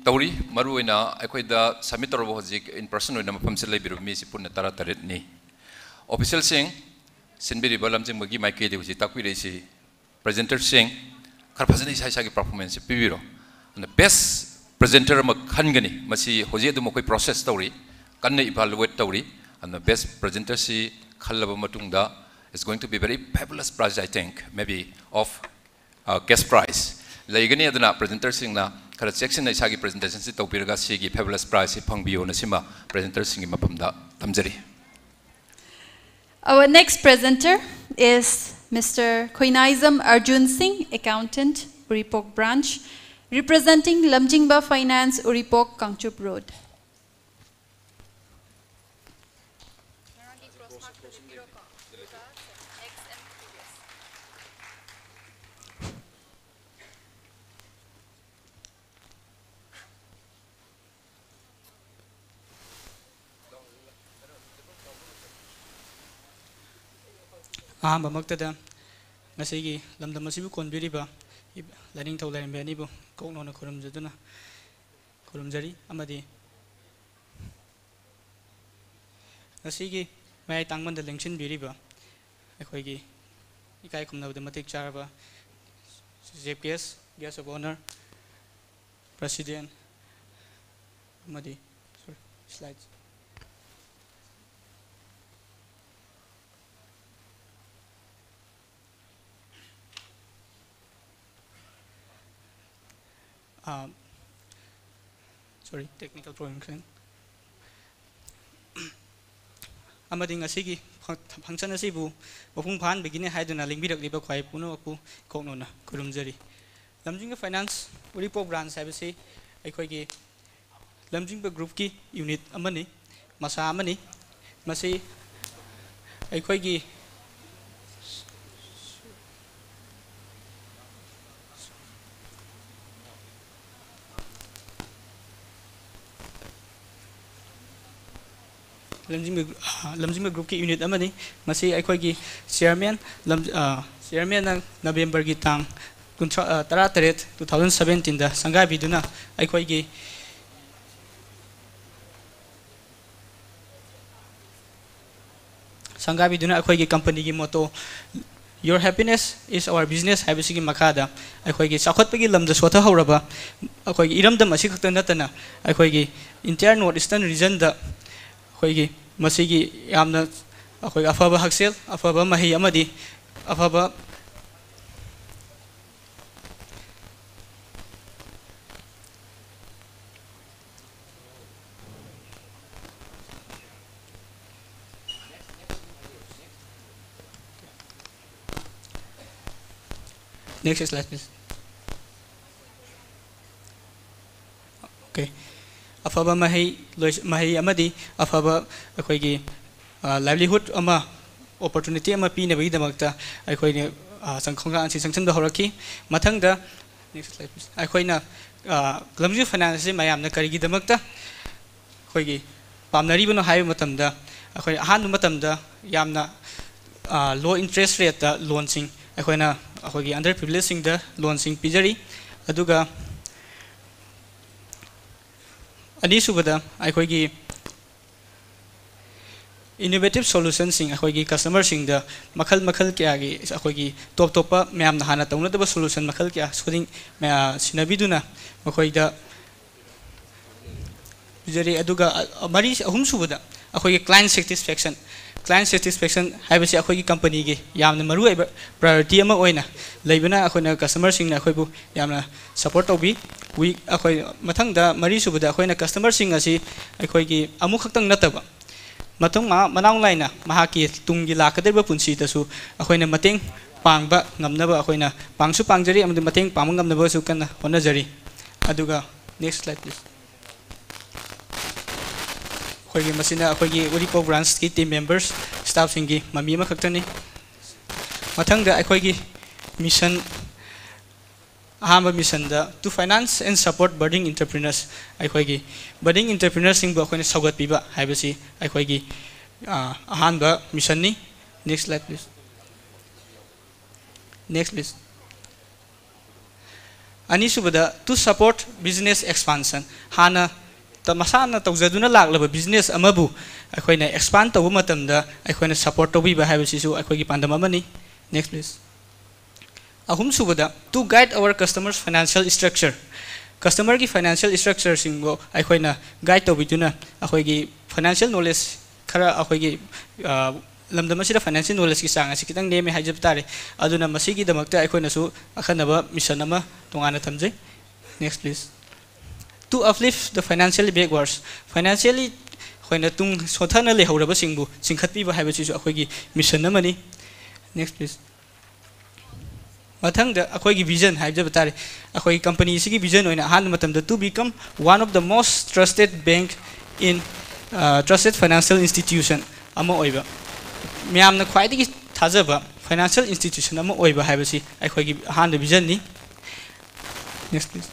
ꯇꯧꯔꯤ꯫ ꯃꯔꯨꯑꯣꯏꯅ ꯑꯩꯈꯣꯏꯗ submit ꯇꯧꯔꯕ ꯍꯧꯖꯤꯛ in person ꯑꯣꯏꯅ ꯃꯐꯝꯁꯤꯗ ꯂꯩꯕꯤꯔꯕ ꯃꯤꯁꯤ ꯄꯨꯟꯅ ꯇꯔꯥꯇꯔꯦꯠꯅꯤ꯫ Official ꯁꯤꯡ, ꯁꯤꯟꯕꯤꯔꯤꯕ ꯂꯝꯖꯤꯡꯕꯒꯤ ꯃꯥꯏꯀꯩꯗꯒꯤ ꯍꯧꯖꯤꯛ ꯇꯥꯛꯄꯤꯔꯛꯏꯁꯤ, presenters ꯁꯤꯡ, ꯈꯔ ꯐꯖꯅ ꯏꯁꯥ ꯏꯁꯥꯒꯤ performance ꯁꯤ ꯄꯤꯕꯤꯔꯣ꯫ ꯑꯗꯨꯅ best presenter ꯑꯃ ꯈꯟꯒꯅꯤ꯫ ꯃꯁꯤ ꯍꯧꯖꯤꯛ ꯑꯗꯨꯝ ꯑꯩꯈꯣꯏ process ꯇꯧꯔꯤ, ꯀꯟꯅ evaluate ꯇꯧꯔꯤ꯫ ꯑꯗꯨꯅ best presenter ꯁꯤ ꯈꯜꯂꯕ ꯃꯇꯨꯡꯗ, it's going to be very fabulous prize, I think, maybe of, uh, cash prize ꯂꯩꯒꯅꯤ꯫ ꯑꯗꯨꯅ presenter ꯁꯤꯡꯅ ꯈꯔ ꯆꯦꯛꯁꯤꯟꯅ ꯏꯁꯥꯒꯤ presentation ꯁꯤ ꯇꯧꯕꯤꯔꯒ ꯁꯤꯒꯤ fabulous prize ꯁꯤ ꯐꯪꯕꯤꯌꯣꯅ ꯁꯤꯃ presenter ꯁꯤꯡꯒꯤ ꯃꯐꯝꯗ ꯊꯝꯖꯔꯤ꯫ Our next presenter is Mister Khoinaizam Arjun Singh, accountant, Uripok branch, representing Lamjingba Finance, Uripok, Kangchup Road. ꯑꯍꯥꯟꯕꯃꯛꯇꯗ ꯉꯁꯤꯒꯤ ꯂꯝꯗꯝ ꯑꯁꯤꯕꯨ ꯀꯣꯟꯕꯤꯔꯤꯕ ꯂꯥꯏꯅꯤꯡꯊꯧ ꯂꯥꯏꯔꯦꯝꯕꯤ ꯑꯅꯤꯕꯨ ꯀꯣꯛ ꯅꯧꯅ ꯈꯨꯔꯨꯝꯖꯗꯨꯅ ꯈꯨꯔꯨꯝꯖꯔꯤ ꯑꯃꯗꯤ ꯉꯁꯤꯒꯤ ꯃꯌꯥꯏ ꯇꯥꯡꯕꯟꯗ ꯂꯦꯡꯁꯤꯟꯕꯤꯔꯤꯕ ꯑꯩꯈꯣꯏꯒꯤ ꯏꯀꯥꯏ ꯈꯨꯝꯅꯕꯗ ꯃꯇꯤꯛ ꯆꯥꯔꯕ Chief Guest, Guest of Honour, President ꯑꯃꯗꯤ, sorry, slides꯫ ꯑꯥ, sorry, technical problem ꯈꯤꯇꯪ꯫ ꯑꯃꯗꯤ ꯉꯁꯤꯒꯤ ꯐꯪ-, function ꯑꯁꯤꯕꯨ ꯃꯄꯨꯡ ꯐꯥꯍꯟꯕꯒꯤꯅꯤ ꯍꯥꯏꯗꯨꯅ ꯂꯦꯡꯕꯤꯔꯛꯂꯤꯕ ꯈ꯭ꯋꯥꯏ ꯄꯨꯝꯅꯃꯛꯄꯨ ꯏꯀꯣꯛꯅꯧꯅ ꯈꯨꯔꯨꯝꯖꯔꯤ꯫ ꯂꯝꯖꯤꯡꯕ Finance ꯎꯔꯤꯄꯣꯛ branch ꯍꯥꯏꯕꯁꯤ ꯑꯩꯈꯣꯏꯒꯤ ꯂꯝꯖꯤꯡꯕ groupꯀꯤ unit ꯑꯃꯅꯤ, ꯃꯁꯥ ꯑꯃꯅꯤ꯫ ꯃꯁꯤ ꯑꯩꯈꯣꯏꯒꯤ ꯂꯝꯖꯤꯡꯕ, ꯑ, ꯂꯝꯖꯤꯡꯕ groupꯀꯤ unit ꯑꯃꯅꯤ꯫ ꯃꯁꯤ ꯑꯩꯈꯣꯏꯒꯤ chairman, ꯂꯝ-, ꯑ, chairmanꯅ Novemberꯒꯤ ꯇꯥꯡ ꯀꯨꯟꯊ꯭ꯔꯥ, ꯑ, ꯇꯔꯥꯇꯔꯦꯠ, two thousand seventeenꯗ ꯁꯪꯒꯥꯕꯤꯗꯨꯅ ꯑꯩꯈꯣꯏꯒꯤ ꯁꯪꯒꯥꯕꯤꯗꯨꯅ ꯑꯩꯈꯣꯏꯒꯤ companyꯒꯤ motto "Your happiness is our business" ꯍꯥꯏꯕꯁꯤꯒꯤ ꯃꯈꯥꯗ ꯑꯩꯈꯣꯏꯒꯤ ꯆꯥꯎꯈꯠꯄꯒꯤ ꯂꯝꯗ ꯁꯣꯊꯍꯧꯔꯕ ꯑꯩꯈꯣꯏꯒꯤ ꯏꯔꯝꯗꯝ ꯑꯁꯤꯈꯛꯇ ꯅꯠꯇꯅ ꯑꯩꯈꯣꯏꯒꯤ entire North Eastern regionꯗ ꯑꯩꯈꯣꯏꯒꯤ ꯃꯁꯤꯒꯤ ꯌꯥꯝꯅ ꯑꯩꯈꯣꯏꯒꯤ ꯑꯐꯕ ꯍꯛꯁꯦꯜ, ꯑꯐꯕ ꯃꯍꯩ ꯑꯃꯗꯤ ꯑꯐꯕ Next slide, please. Okay. ꯑꯐꯕ ꯃꯍꯩ ꯂꯣꯏ-, ꯃꯍꯩ ꯑꯃꯗꯤ ꯑꯐꯕ ꯑꯩꯈꯣꯏꯒꯤ, ꯑ, livelihood ꯑꯃ, opportunity ꯑꯃ ꯄꯤꯅꯕꯒꯤꯗꯃꯛꯇ ꯑꯩꯈꯣꯏꯅ, ꯑ, ꯆꯪ-, ꯈꯣꯡꯊꯥꯡ ꯑꯁꯤ ꯆꯪꯁꯤꯟꯕ ꯍꯧꯔꯛꯈꯤ꯫ ꯃꯊꯪꯗ, next slide, please. ꯑꯩꯈꯣꯏꯅ, ꯑ, ꯂꯝꯖꯤꯡ finance ꯑꯁꯤ ꯃꯌꯥꯝꯅ ꯀꯔꯤꯒꯤꯗꯃꯛꯇ ꯑꯩꯈꯣꯏꯒꯤ ꯄꯥꯝꯅꯔꯤꯕꯅꯣ ꯍꯥꯏꯕ ꯃꯇꯝꯗ, ꯑꯩꯈꯣꯏ ꯑꯍꯥꯟꯕ ꯃꯇꯝꯗ ꯌꯥꯝꯅ, ꯑ, low interest rateꯇ loanꯁꯤꯡ ꯑꯩꯈꯣꯏꯅ, ꯑꯩꯈꯣꯏꯒꯤ underprivilegedꯁꯤꯡꯗ loanꯁꯤꯡ ꯄꯤꯖꯔꯤ꯫ ꯑꯗꯨꯒ ꯑꯅꯤꯁꯨꯕꯗ, ꯑꯩꯈꯣꯏꯒꯤ innovative solutionꯁꯤꯡ ꯑꯩꯈꯣꯏꯒꯤ customerꯁꯤꯡꯗ ꯃꯈꯜ ꯃꯈꯜ ꯀꯌꯥꯒꯤ ꯑꯩꯈꯣꯏꯒꯤ ꯇꯣꯞ ꯇꯣꯞꯄ ꯃꯌꯥꯝꯅ ꯍꯥꯟꯅ ꯇꯧꯅꯗꯕ solution ꯃꯈꯜ ꯀꯌꯥ ꯁꯣꯏꯗꯤꯡ-, ꯃꯌꯥ-, ꯁꯤꯟꯅꯕꯤꯗꯨꯅ ꯃꯈꯣꯏꯗ ꯄꯤꯖꯔꯤ꯫ ꯑꯗꯨꯒ, ꯑ, ꯃꯔꯤ, ꯑꯍꯨꯝꯁꯨꯕꯗ ꯑꯩꯈꯣꯏꯒꯤ client satisfaction꯫ Client satisfaction ꯍꯥꯏꯕꯁꯤ ꯑꯩꯈꯣꯏꯒꯤ companyꯒꯤ ꯌꯥꯝꯅ ꯃꯔꯨꯑꯣꯏꯕ priority ꯑꯃ ꯑꯣꯏꯅ ꯂꯩꯕꯅ ꯑꯩꯈꯣꯏꯅ customerꯁꯤꯡꯅ ꯑꯩꯈꯣꯏꯕꯨ ꯌꯥꯝꯅ support ꯇꯧꯕꯤ꯫ We, ꯑꯩꯈꯣꯏ ꯃꯊꯪꯗ ꯃꯔꯤꯁꯨꯕꯗ ꯑꯩꯈꯣꯏꯅ customerꯁꯤꯡ ꯑꯁꯤ ꯑꯩꯈꯣꯏꯒꯤ ꯑꯃꯨꯛꯈꯛꯇꯪ ꯅꯠꯇꯕ ꯃꯇꯨꯡ ꯃꯥ ꯃꯅꯥꯎ ꯂꯥꯏꯅ ꯃꯍꯥꯛꯀꯤ ꯇꯨꯡꯒꯤ ꯂꯥꯛꯀꯗꯧꯔꯤꯕ ꯄꯨꯟꯁꯤꯗꯁꯨ ꯑꯩꯈꯣꯏꯅ ꯃꯇꯦꯡ ꯄꯥꯡꯕ ꯉꯝꯅꯕ ꯑꯩꯈꯣꯏꯅ ꯄꯥꯡꯁꯨ ꯄꯥꯡꯖꯔꯤ ꯑꯃꯗꯤ ꯃꯇꯦꯡ ꯄꯥꯡꯕ ꯉꯝꯅꯕꯁꯨ ꯀꯟꯅ ꯍꯣꯠꯅꯖꯔꯤ꯫ ꯑꯗꯨꯒ next slide please꯫ ꯑꯩꯈꯣꯏꯒꯤ ꯃꯁꯤꯅ ꯑꯩꯈꯣꯏꯒꯤ ꯎꯔꯤꯄꯣꯛ branchꯀꯤ team members staffꯁꯤꯡꯒꯤ ꯃꯃꯤ ꯑꯃꯈꯛꯇꯅꯤ꯫ ꯃꯊꯪꯗ ꯑꯩꯈꯣꯏꯒꯤ mission, ꯑꯍꯥꯟꯕ missionꯗ to finance and support budding entrepreneurs, ꯑꯩꯈꯣꯏꯒꯤ budding entrepreneurꯁꯤꯡꯕꯨ ꯑꯩꯈꯣꯏꯅ ꯁꯧꯒꯠꯄꯤꯕ ꯍꯥꯏꯕꯁꯤ ꯑꯩꯈꯣꯏꯒꯤ ꯑ, ꯑꯍꯥꯟꯕ missionꯅꯤ꯫ Next slide please꯫ Next please꯫ ꯑꯅꯤꯁꯨꯕꯗ to support business expansion, ꯍꯥꯟꯅ ꯇ- ꯃꯁꯥꯅ ꯇꯧꯖꯗꯨꯅ ꯂꯥꯛꯂꯕ business ꯑꯃꯕꯨ ꯑꯩꯈꯣꯏꯅ expand ꯇꯧꯕ ꯃꯇꯝꯗ ꯑꯩꯈꯣꯏꯅ support ꯇꯧꯕꯤꯕ ꯍꯥꯏꯕꯁꯤꯁꯨ ꯑꯩꯈꯣꯏꯒꯤ ꯄꯥꯟꯗꯝ ꯑꯃꯅꯤ꯫ Next please꯫ ꯑꯍꯨꯝꯁꯨꯕꯗ to guide our customers financial structure, customerꯒꯤ financial structureꯁꯤꯡꯕꯨ ꯑꯩꯈꯣꯏꯅ guide ꯇꯧꯕꯤꯗꯨꯅ ꯑꯩꯈꯣꯏꯒꯤ financial knowledge ꯈꯔ ꯑꯩꯈꯣꯏꯒꯤ ꯑ, ꯂꯝꯗꯝ ꯑꯁꯤꯗ financial knowledgeꯀꯤ ꯆꯥꯡ ꯑꯁꯤ ꯈꯤꯇꯪ ꯅꯦꯝꯃꯦ ꯍꯥꯏꯖꯕ ꯇꯥꯔꯦ꯫ ꯑꯗꯨꯅ ꯃꯁꯤꯒꯤꯗꯃꯛꯇ ꯑꯩꯈꯣꯏꯅꯁꯨ ꯑꯈꯟꯅꯕ mission ꯑꯃ ꯇꯣꯉꯥꯟꯅ ꯊꯝꯖꯩ꯫ Next please꯫ To uplift the financially backwards, financially ꯑꯩꯈꯣꯏꯅ ꯇꯨꯡ ꯁꯣꯊꯅ ꯂꯩꯍꯧꯔꯕꯁꯤꯡꯕꯨ ꯆꯤꯡꯈꯠꯄꯤꯕ ꯍꯥꯏꯕꯁꯤꯁꯨ ꯑꯩꯈꯣꯏꯒꯤ mission ꯑꯃꯅꯤ꯫ Next please꯫ ꯃꯊꯪꯗ ꯑꯩꯈꯣꯏꯒꯤ vision ꯍꯥꯏꯖꯕ ꯇꯥꯔꯦ꯫ ꯑꯩꯈꯣꯏꯒꯤ companyꯁꯤꯒꯤ vision ꯑꯣꯏꯅ ꯑꯍꯥꯟꯕ ꯃꯇꯝꯗ to become one of the most trusted bank in, uh, trusted financial institution ꯑꯃ ꯑꯣꯏꯕ, ꯃꯌꯥꯝꯅ ꯈ꯭ꯋꯥꯏꯗꯒꯤ ꯊꯥꯖꯕ financial institution ꯑꯃ ꯑꯣꯏꯕ ꯍꯥꯏꯕꯁꯤ ꯑꯩꯈꯣꯏꯒꯤ ꯑꯍꯥꯟꯕ visionꯅꯤ꯫ Next please꯫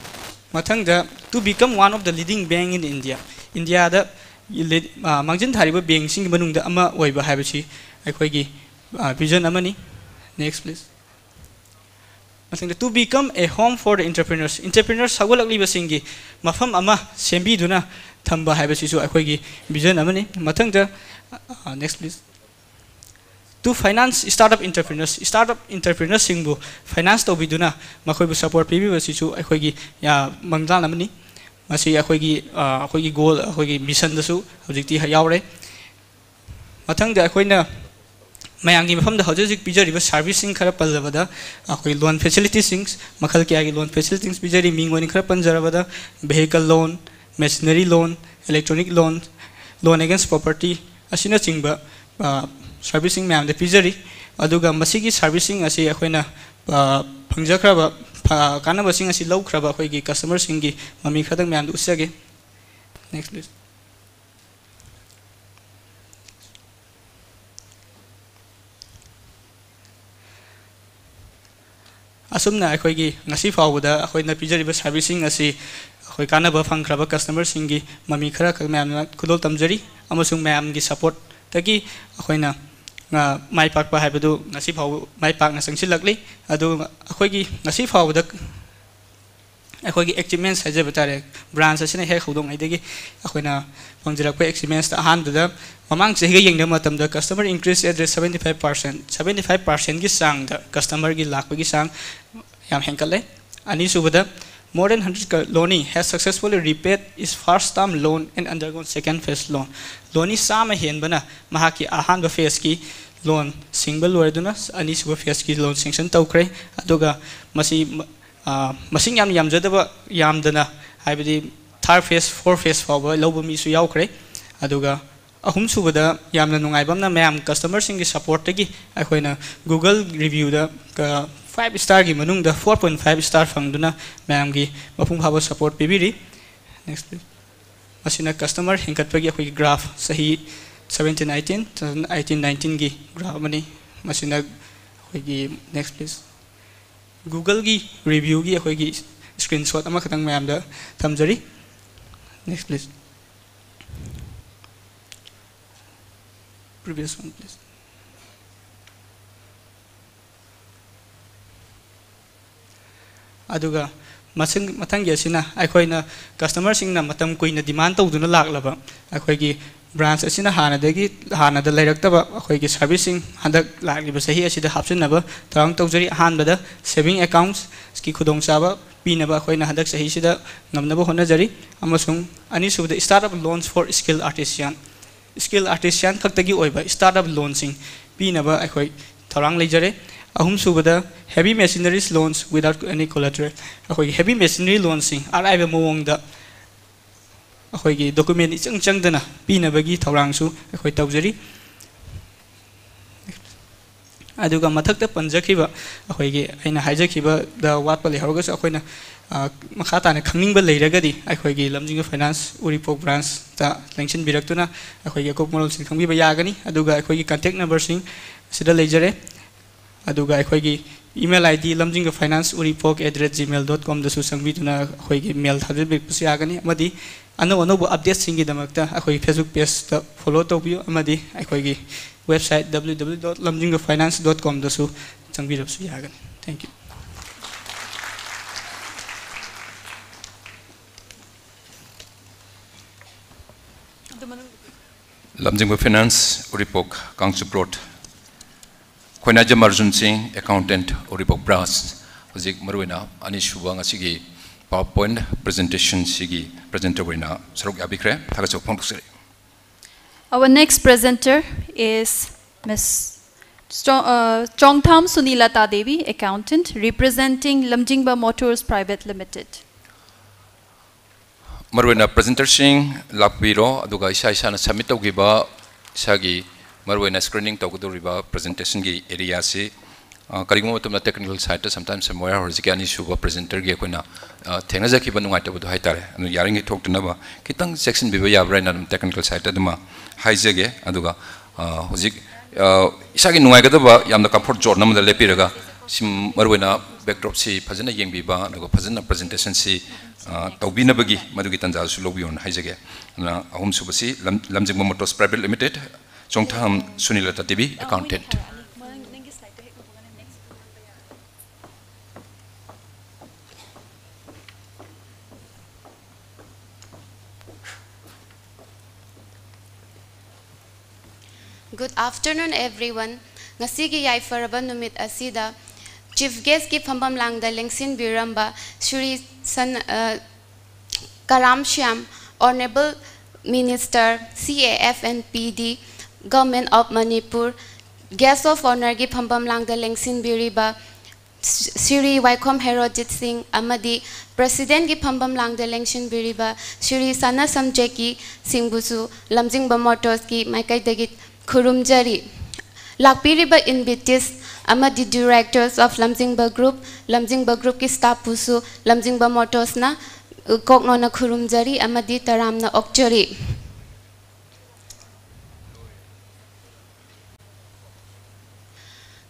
ꯃꯊꯪꯗ to become one of the leading bank in India, ꯏꯟꯗꯤꯌꯥꯗ ꯂꯤ- ꯑ, ꯃꯥꯡꯖꯤꯟ ꯊꯥꯔꯤꯕ bankꯁꯤꯡꯒꯤ ꯃꯅꯨꯡꯗ ꯑꯃ ꯑꯣꯏꯕ ꯍꯥꯏꯕꯁꯤ ꯑꯩꯈꯣꯏꯒꯤ ꯑ, vision ꯑꯃꯅꯤ꯫ Next please꯫ ꯃꯊꯪꯗ to become a home for the entrepreneurs, entrepreneurs ꯁꯧꯒꯠꯂꯛꯂꯤꯕꯁꯤꯡꯒꯤ ꯃꯐꯝ ꯑꯃ ꯁꯦꯝꯕꯤꯗꯨꯅ ꯊꯝꯕ ꯍꯥꯏꯕꯁꯤꯁꯨ ꯑꯩꯈꯣꯏꯒꯤ vision ꯑꯃꯅꯤ꯫ ꯃꯊꯪꯗ ꯑ, next please꯫ To finance startup entrepreneurs, startup entrepreneursꯁꯤꯡꯕꯨ finance ꯇꯧꯕꯤꯗꯨꯅ ꯃꯈꯣꯏꯕꯨ support ꯄꯤꯕꯤꯕꯁꯤꯁꯨ ꯑꯩꯈꯣꯏꯒꯤ ꯑ, ꯃꯪꯂꯥꯟ ꯑꯃꯅꯤ꯫ ꯃꯁꯤ ꯑꯩꯈꯣꯏꯒꯤ ꯑ, ꯑꯩꯈꯣꯏꯒꯤ goal, ꯑꯩꯈꯣꯏꯒꯤ missionꯗꯁꯨ ꯍꯧꯖꯤꯛꯇꯤ ꯌꯥꯎꯔꯦ꯫ ꯃꯊꯪꯗ ꯑꯩꯈꯣꯏꯅ ꯃꯌꯥꯝꯒꯤ ꯃꯐꯝꯗ ꯍꯧꯖꯤꯛ ꯍꯧꯖꯤꯛ ꯄꯤꯖꯔꯤꯕ serviceꯁꯤꯡ ꯈꯔ ꯄꯜꯂꯕꯗ ꯑꯩꯈꯣꯏ loan facilitiesꯁꯤꯡ ꯃꯈꯜ ꯀꯌꯥꯒꯤ loan facilitiesꯁꯤꯡ ꯄꯤꯖꯔꯤ꯫ ꯃꯤꯡ ꯑꯣꯏꯅ ꯈꯔ ꯄꯟꯖꯔꯕꯗ vehicle loan, machinery loan, electronic loan, loan against property, ꯑꯁꯤꯅꯆꯤꯡꯕ ꯁꯥꯔꯚꯤꯁꯁꯤꯡ ꯃꯌꯥꯝꯗ ꯄꯤꯖꯔꯤ꯫ ꯑꯗꯨꯒ ꯃꯁꯤꯒꯤ ꯁꯥꯔꯚꯤꯁꯁꯤꯡ ꯑꯁꯤ ꯑꯩꯈꯣꯏꯅ ꯐꯪꯖꯈ꯭ꯔꯕ, ꯀꯥꯟꯅꯕꯁꯤꯡ ꯑꯁꯤ ꯂꯧꯈ꯭ꯔꯕ ꯑꯩꯈꯣꯏꯒꯤ ꯀꯁꯇꯃꯔꯁꯤꯡꯒꯤ ꯃꯃꯤ ꯈꯔꯗꯪ ꯃꯌꯥꯝꯗ ꯎꯠꯆꯒꯦ꯫ Next, please. ꯑꯁꯨꯝꯅ ꯑꯩꯈꯣꯏꯒꯤ ꯉꯁꯤ ꯐꯥꯎꯕꯗ ꯑꯩꯈꯣꯏꯅ ꯄꯤꯖꯔꯤꯕ ꯁꯥꯔꯚꯤꯁꯁꯤꯡ ꯑꯁꯤ ꯑꯩꯈꯣꯏ ꯀꯥꯟꯅꯕ ꯐꯪꯈ꯭ꯔꯕ ꯀꯁꯇꯃꯔꯁꯤꯡꯒꯤ ꯃꯃꯤ ꯈꯔꯈꯛ ꯃꯌꯥꯝꯅ ꯈꯨꯗꯣꯜ ꯇꯝꯖꯔꯤ, ꯑꯃꯁꯨꯡ ꯃꯌꯥꯝꯒꯤ ꯁꯄꯣꯔꯠꯇꯒꯤ ꯑꯩꯈꯣꯏꯅ, ꯑ, ꯃꯥꯏ ꯄꯥꯛꯄ ꯍꯥꯏꯕꯗꯨ ꯉꯁꯤ ꯐꯥꯎꯕ ꯃꯥꯏ ꯄꯥꯛꯅ ꯆꯪꯁꯤꯜꯂꯛꯂꯤ꯫ ꯑꯗꯨ ꯑꯩꯈꯣꯏꯒꯤ ꯉꯁꯤ ꯐꯥꯎꯕꯗ ꯑꯩꯈꯣꯏꯒꯤ ꯑꯦꯆꯤꯞꯃꯦꯟꯁ ꯍꯥꯏꯖꯕ ꯇꯥꯔꯦ, ꯕ꯭ꯔꯥꯟꯁ ꯑꯁꯤꯅ ꯍꯦꯛ ꯍꯧꯗꯣꯛꯉꯩꯗꯒꯤ ꯑꯩꯈꯣꯏꯅ ꯐꯪꯖꯔꯛꯄ ꯑꯦꯆꯤꯞꯃꯦꯟꯁꯇ ꯑꯍꯥꯟꯕꯗ ꯃꯃꯥꯡ ꯆꯍꯤꯒ ꯌꯦꯡꯅꯕ ꯃꯇꯝꯗ customer increase at rate seventy five percent, seventy five percentꯀꯤ ꯆꯥꯡꯗ ꯀꯁꯇꯃꯔꯒꯤ ꯂꯥꯛꯄꯒꯤ ꯆꯥꯡ ꯌꯥꯝ ꯍꯦꯟꯒꯠꯂꯦ꯫ ꯑꯅꯤꯁꯨꯕꯗ, more than hundred ꯀ-, Loni has successfully repaid its first term loan and undergone second phase loan. ꯂꯣꯅꯤ ꯆꯥꯝꯃ ꯍꯦꯟꯕꯅ ꯃꯍꯥꯛꯀꯤ ꯑꯍꯥꯟꯕ ꯐꯦꯁꯀꯤ ꯂꯣꯟ ꯁꯤꯡꯕ ꯂꯣꯏꯔꯗꯨꯅ ꯑꯅꯤꯁꯨꯕ ꯐꯦꯁꯀꯤ ꯂꯣꯟ ꯁꯦꯡꯁꯟ ꯇꯧꯈ꯭ꯔꯦ꯫ ꯑꯗꯨꯒ ꯃꯁꯤ ꯃ-, ꯑ, ꯃꯁꯤꯡ ꯌꯥꯝꯅ ꯌꯥꯝꯖꯗꯕ, ꯌꯥꯝꯗꯅ, ꯍꯥꯏꯕꯗꯤ ꯊꯥꯔꯠ ꯐꯦꯁ, ꯐꯣꯔ ꯐꯦꯁ ꯐꯥꯎꯕ ꯂꯧꯕ ꯃꯤꯁꯨ ꯌꯥꯎꯈ꯭ꯔꯦ꯫ ꯑꯗꯨꯒ ꯑꯍꯨꯝꯁꯨꯕꯗ ꯌꯥꯝꯅ ꯅꯨꯡꯉꯥꯏꯕ ꯑꯃꯅ ꯃꯌꯥꯝ ꯀꯁꯇꯃꯔꯁꯤꯡꯒꯤ ꯁꯄꯣꯔꯠꯇꯒꯤ ꯑꯩꯈꯣꯏꯅ Google reviewꯗ, ꯑ, five starꯒꯤ ꯃꯅꯨꯡꯗ four point five star ꯐꯪꯗꯨꯅ ꯃꯌꯥꯝꯒꯤ ꯃꯄꯨꯡ ꯐꯥꯕ ꯁꯄꯣꯔꯠ ꯄꯤꯕꯤꯔꯤ꯫ Next, please. ꯃꯁꯤꯅ ꯀꯁꯇꯃꯔ ꯍꯦꯟꯒꯠꯄꯒꯤ ꯑꯩꯈꯣꯏꯒꯤ ꯒ꯭ꯔꯥꯐ, ꯆꯍꯤ seventeen eighteen, two thousand eighteen nineteenꯒꯤ ꯒ꯭ꯔꯥꯐ ꯑꯃꯅꯤ꯫ ꯃꯁꯤꯅ ꯑꯩꯈꯣꯏꯒꯤ, next, please. Googleꯒꯤ reviewꯒꯤ ꯑꯩꯈꯣꯏꯒꯤ screenshot ꯑꯃꯈꯛꯇꯪ ꯃꯌꯥꯝꯗ ꯊꯝꯖꯔꯤ꯫ Next, please. Previous one, please. ꯑꯗꯨꯒ ꯃꯁꯤꯡ-, ꯃꯊꯪꯒꯤ ꯑꯁꯤꯅ ꯑꯩꯈꯣꯏꯅ ꯀꯁꯇꯃꯔꯁꯤꯡꯅ ꯃꯇꯝ ꯀꯨꯏꯅ ꯗꯤꯃꯥꯟ ꯇꯧꯗꯨꯅ ꯂꯥꯛꯂꯕ ꯑꯩꯈꯣꯏꯒꯤ ꯕ꯭ꯔꯥꯟꯁ ꯑꯁꯤꯅ ꯍꯥꯟꯅꯗꯒꯤ, ꯍꯥꯟꯅꯗ ꯂꯩꯔꯛꯇꯕ ꯑꯩꯈꯣꯏꯒꯤ ꯁꯥꯔꯚꯤꯁꯁꯤꯡ ꯍꯟꯗꯛ ꯂꯥꯛꯂꯤꯕ ꯆꯍꯤ ꯑꯁꯤꯗ ꯍꯥꯞꯆꯤꯟꯅꯕ ꯊꯧꯔꯥꯡ ꯇꯧꯖꯔꯤ꯫ ꯑꯍꯥꯟꯕꯗ saving accountsꯀꯤ ꯈꯨꯗꯣꯡꯆꯥꯕ ꯄꯤꯅꯕ ꯑꯩꯈꯣꯏꯅ ꯍꯟꯗꯛ ꯆꯍꯤꯁꯤꯗ ꯉꯝꯅꯕ ꯍꯣꯠꯅꯖꯔꯤ꯫ ꯑꯃꯁꯨꯡ ꯑꯅꯤꯁꯨꯕꯗ, startup loans for skill artisan, skill artisan ꯈꯛꯇꯒꯤ ꯑꯣꯏꯕ startup loanꯁꯤꯡ ꯄꯤꯅꯕ ꯑꯩꯈꯣꯏ ꯊꯧꯔꯥꯡ ꯂꯩꯖꯔꯦ꯫ ꯑꯍꯨꯝꯁꯨꯕꯗ, heavy machineries loans without any collateral, ꯑꯩꯈꯣꯏꯒꯤ heavy machinery loanꯁꯤꯡ ꯑꯔꯥꯏꯕ ꯃꯑꯣꯡꯗ ꯑꯩꯈꯣꯏꯒꯤ ꯗꯣꯀꯨꯃꯦꯟ ꯏꯆꯪ ꯆꯪꯗꯅ ꯄꯤꯅꯕꯒꯤ ꯊꯧꯔꯥꯡꯁꯨ ꯑꯩꯈꯣꯏ ꯇꯧꯖꯔꯤ꯫ ꯑꯗꯨꯒ ꯃꯊꯛꯇ ꯄꯟꯖꯈꯤꯕ ꯑꯩꯈꯣꯏꯒꯤ ꯑꯩꯅ ꯍꯥꯏꯖꯈꯤꯕꯗ ꯋꯥꯠꯄ ꯂꯩꯍꯧꯔꯒꯁꯨ ꯑꯩꯈꯣꯏꯅ, ꯑ, ꯃꯈꯥ ꯇꯥꯅ ꯈꯪꯅꯤꯡꯕ ꯂꯩꯔꯒꯗꯤ ꯑꯩꯈꯣꯏꯒꯤ ꯂꯝꯖꯤꯡꯕ ꯐꯥꯏꯅꯥꯟꯁ ꯎꯔꯤꯄꯣꯛ ꯕ꯭ꯔꯥꯟꯁꯇ ꯂꯦꯡꯁꯤꯟꯕꯤꯔꯛꯇꯨꯅ ꯑꯩꯈꯣꯏꯒꯤ ꯑꯀꯨꯞꯄ ꯃꯔꯣꯜꯁꯤꯡ ꯈꯪꯕꯤꯕ ꯌꯥꯒꯅꯤ꯫ ꯑꯗꯨꯒ ꯑꯩꯈꯣꯏꯒꯤ ꯀꯟꯇꯦꯛ ꯅꯝꯕꯔꯁꯤꯡ ꯑꯁꯤꯗ ꯂꯩꯖꯔꯦ꯫ ꯑꯗꯨꯒ ꯑꯩꯈꯣꯏꯒꯤ email ID lamjingga finance uripok at the rate gmail dot com ꯗꯁꯨ ꯆꯪꯕꯤꯗꯨꯅ ꯑꯩꯈꯣꯏꯒꯤ ꯃꯦꯜ ꯊꯥꯖꯤꯟꯕꯤꯔꯛꯄꯁꯨ ꯌꯥꯒꯅꯤ꯫ ꯑꯃꯗꯤ ꯑꯅꯧ ꯑꯅꯧꯕ ꯑꯞꯗꯦꯠꯁꯤꯡꯒꯤꯗꯃꯛꯇ ꯑꯩꯈꯣꯏꯒꯤ Facebook ꯄꯦꯖꯇ ꯐꯣꯂꯣ ꯇꯧꯕꯤꯌꯨ, ꯑꯃꯗꯤ ꯑꯩꯈꯣꯏꯒꯤ website W W W dot lamjingga finance dot com ꯗꯁꯨ ꯆꯪꯕꯤꯔꯕꯁꯨ ꯌꯥꯒꯅꯤ꯫ Thank you. ꯂꯝꯖꯤꯡꯕ ꯐꯥꯏꯅꯥꯟꯁ, ꯎꯔꯤꯄꯣꯛ, ꯀꯥꯡꯆꯨꯞ ꯔꯣꯗ꯫ ꯈꯣꯏꯅꯥꯖꯝ ꯑꯔꯖꯨꯟ ꯁꯤꯡ, ꯑꯦꯀꯥꯎꯟꯇꯦꯟꯠ, ꯎꯔꯤꯄꯣꯛ ꯕ꯭ꯔꯥꯟꯁ꯫ ꯍꯧꯖꯤꯛ ꯃꯔꯨꯑꯣꯏꯅ ꯑꯅꯤꯁꯨꯕ ꯉꯁꯤꯒꯤ PowerPoint presentation ꯁꯤꯒꯤ ꯄ꯭ꯔꯖꯦꯟꯇꯔ ꯑꯣꯏꯅ ꯁꯔꯨꯛ ꯌꯥꯕꯤꯈ꯭ꯔꯦ꯫ ꯊꯥꯒꯠꯆꯕ ꯐꯣꯡꯗꯣꯛꯆꯔꯤ꯫ Our next presenter is Miss Cho- uh, Chongtham Sunilata Devi, accountant, representing Lamjingba Motors Private Limited. ꯃꯔꯨꯑꯣꯏꯅ ꯄ꯭ꯔꯖꯦꯟꯇꯔꯁꯤꯡ ꯂꯥꯛꯄꯤꯔꯣ, ꯑꯗꯨꯒ ꯏꯁꯥ ꯏꯁꯥꯅ ꯁꯕꯃꯤꯠ ꯇꯧꯈꯤꯕ ꯏꯁꯥꯒꯤ ꯃꯔꯨꯑꯣꯏꯅ ꯁ꯭ꯀ꯭ꯔꯤꯅꯤꯡ ꯇꯧꯒꯗꯧꯔꯤꯕ ꯄ꯭ꯔꯖꯦꯟꯇꯦꯁꯟꯒꯤ ꯑꯦꯔꯤꯌꯥꯁꯤ, ꯑ, ꯀꯔꯤꯒꯨꯝꯕ ꯃꯇꯝꯗ technical side ꯇ sometimes somewhere ꯍꯧꯖꯤꯛꯀꯤ ꯑꯅꯤꯁꯨꯕ ꯄ꯭ꯔꯖꯦꯟꯇꯔꯒꯤ ꯑꯩꯈꯣꯏꯅ, ꯑ, ꯊꯦꯡꯅꯖꯈꯤꯕ ꯅꯨꯡꯉꯥꯏꯇꯕꯗꯣ ꯍꯥꯏꯇꯥꯔꯦ꯫ ꯑꯗꯨ ꯌꯥꯔꯤꯉꯩ ꯊꯣꯛꯇꯅꯕ ꯈꯤꯇꯪ ꯆꯦꯛꯁꯤꯟꯕꯤꯕ ꯌꯥꯕ꯭ꯔꯥ ꯍꯥꯏꯅ ꯑꯗꯨꯝ technical side ꯇ ꯑꯗꯨꯃ ꯍꯥꯏꯖꯒꯦ꯫ ꯑꯗꯨꯒ, ꯑ, ꯍꯧꯖꯤꯛ, ꯑ, ꯏꯁꯥꯒꯤ ꯅꯨꯡꯉꯥꯏꯒꯗꯕ ꯌꯥꯝꯅ comfort zone ꯑꯃꯗ ꯂꯦꯞꯄꯤꯔꯒ, ꯁꯤ ꯃꯔꯨꯑꯣꯏꯅ backdrop ꯁꯤ ꯐꯖꯅ ꯌꯦꯡꯕꯤꯕ, ꯑꯗꯨꯒ ꯐꯖꯅ ꯄ꯭ꯔꯖꯦꯟꯇꯦꯁꯟꯁꯤ, ꯑ, ꯇꯧꯕꯤꯅꯕꯒꯤ ꯃꯗꯨꯒꯤ ꯇꯥꯟꯖꯥꯁꯨ ꯂꯧꯕꯤꯌꯣꯅ ꯍꯥꯏꯖꯒꯦ꯫ ꯑꯗꯨꯅ ꯑꯍꯨꯝꯁꯨꯕꯁꯤ ꯂꯝ-, Lamjingba motors private limited, Chongtham Sunilta Devi, accountant. Good afternoon, everyone. ꯉꯁꯤꯒꯤ ꯌꯥꯏꯐꯔꯕ ꯅꯨꯃꯤꯠ ꯑꯁꯤꯗ Chief Guest ꯀꯤ ꯐꯝꯐꯝ ꯂꯥꯡꯗ ꯂꯦꯡꯁꯤꯟꯕꯤꯔꯝꯕ ꯁ꯭ꯔꯤ ꯁꯟ-, ꯑ, ꯀꯔꯥꯝ Shyam, Honourable Minister, C A F and P D, Government of Manipur, Guest of Honour ꯒꯤ ꯐꯝꯐꯝ ꯂꯥꯡꯗ ꯂꯦꯡꯁꯤꯟꯕꯤꯔꯤꯕ ꯁ꯭ꯔꯤ ꯋꯥꯏꯈꯣꯝ ꯍꯦꯔꯣꯖꯤꯠ ꯁꯤꯡ ꯑꯃꯗꯤ President ꯀꯤ ꯐꯝꯐꯝ ꯂꯥꯡꯗ ꯂꯦꯡꯁꯤꯟꯕꯤꯔꯤꯕ ꯁ꯭ꯔꯤ ꯁꯅꯥ ꯁꯝꯖꯦꯛꯀꯤ ꯁꯤꯡꯕꯨꯁꯨ ꯂꯝꯖꯤꯡꯕ Motors ꯀꯤ ꯃꯥꯏꯀꯩꯗꯒꯤ ꯈꯨꯔꯨꯝꯖꯔꯤ꯫ ꯂꯥꯛꯄꯤꯔꯤꯕ invities ꯑꯃꯗꯤ Directors of ꯂꯝꯖꯤꯡꯕ Group, ꯂꯝꯖꯤꯡꯕ Group ꯀꯤ staff ꯄꯨꯁꯨ ꯂꯝꯖꯤꯡꯕ Motors ꯅ ꯀꯣꯛꯅꯣꯟꯅ ꯈꯨꯔꯨꯝꯖꯔꯤ ꯑꯃꯗꯤ ꯇꯔꯥꯝꯅ ꯑꯣꯛꯆꯔꯤ꯫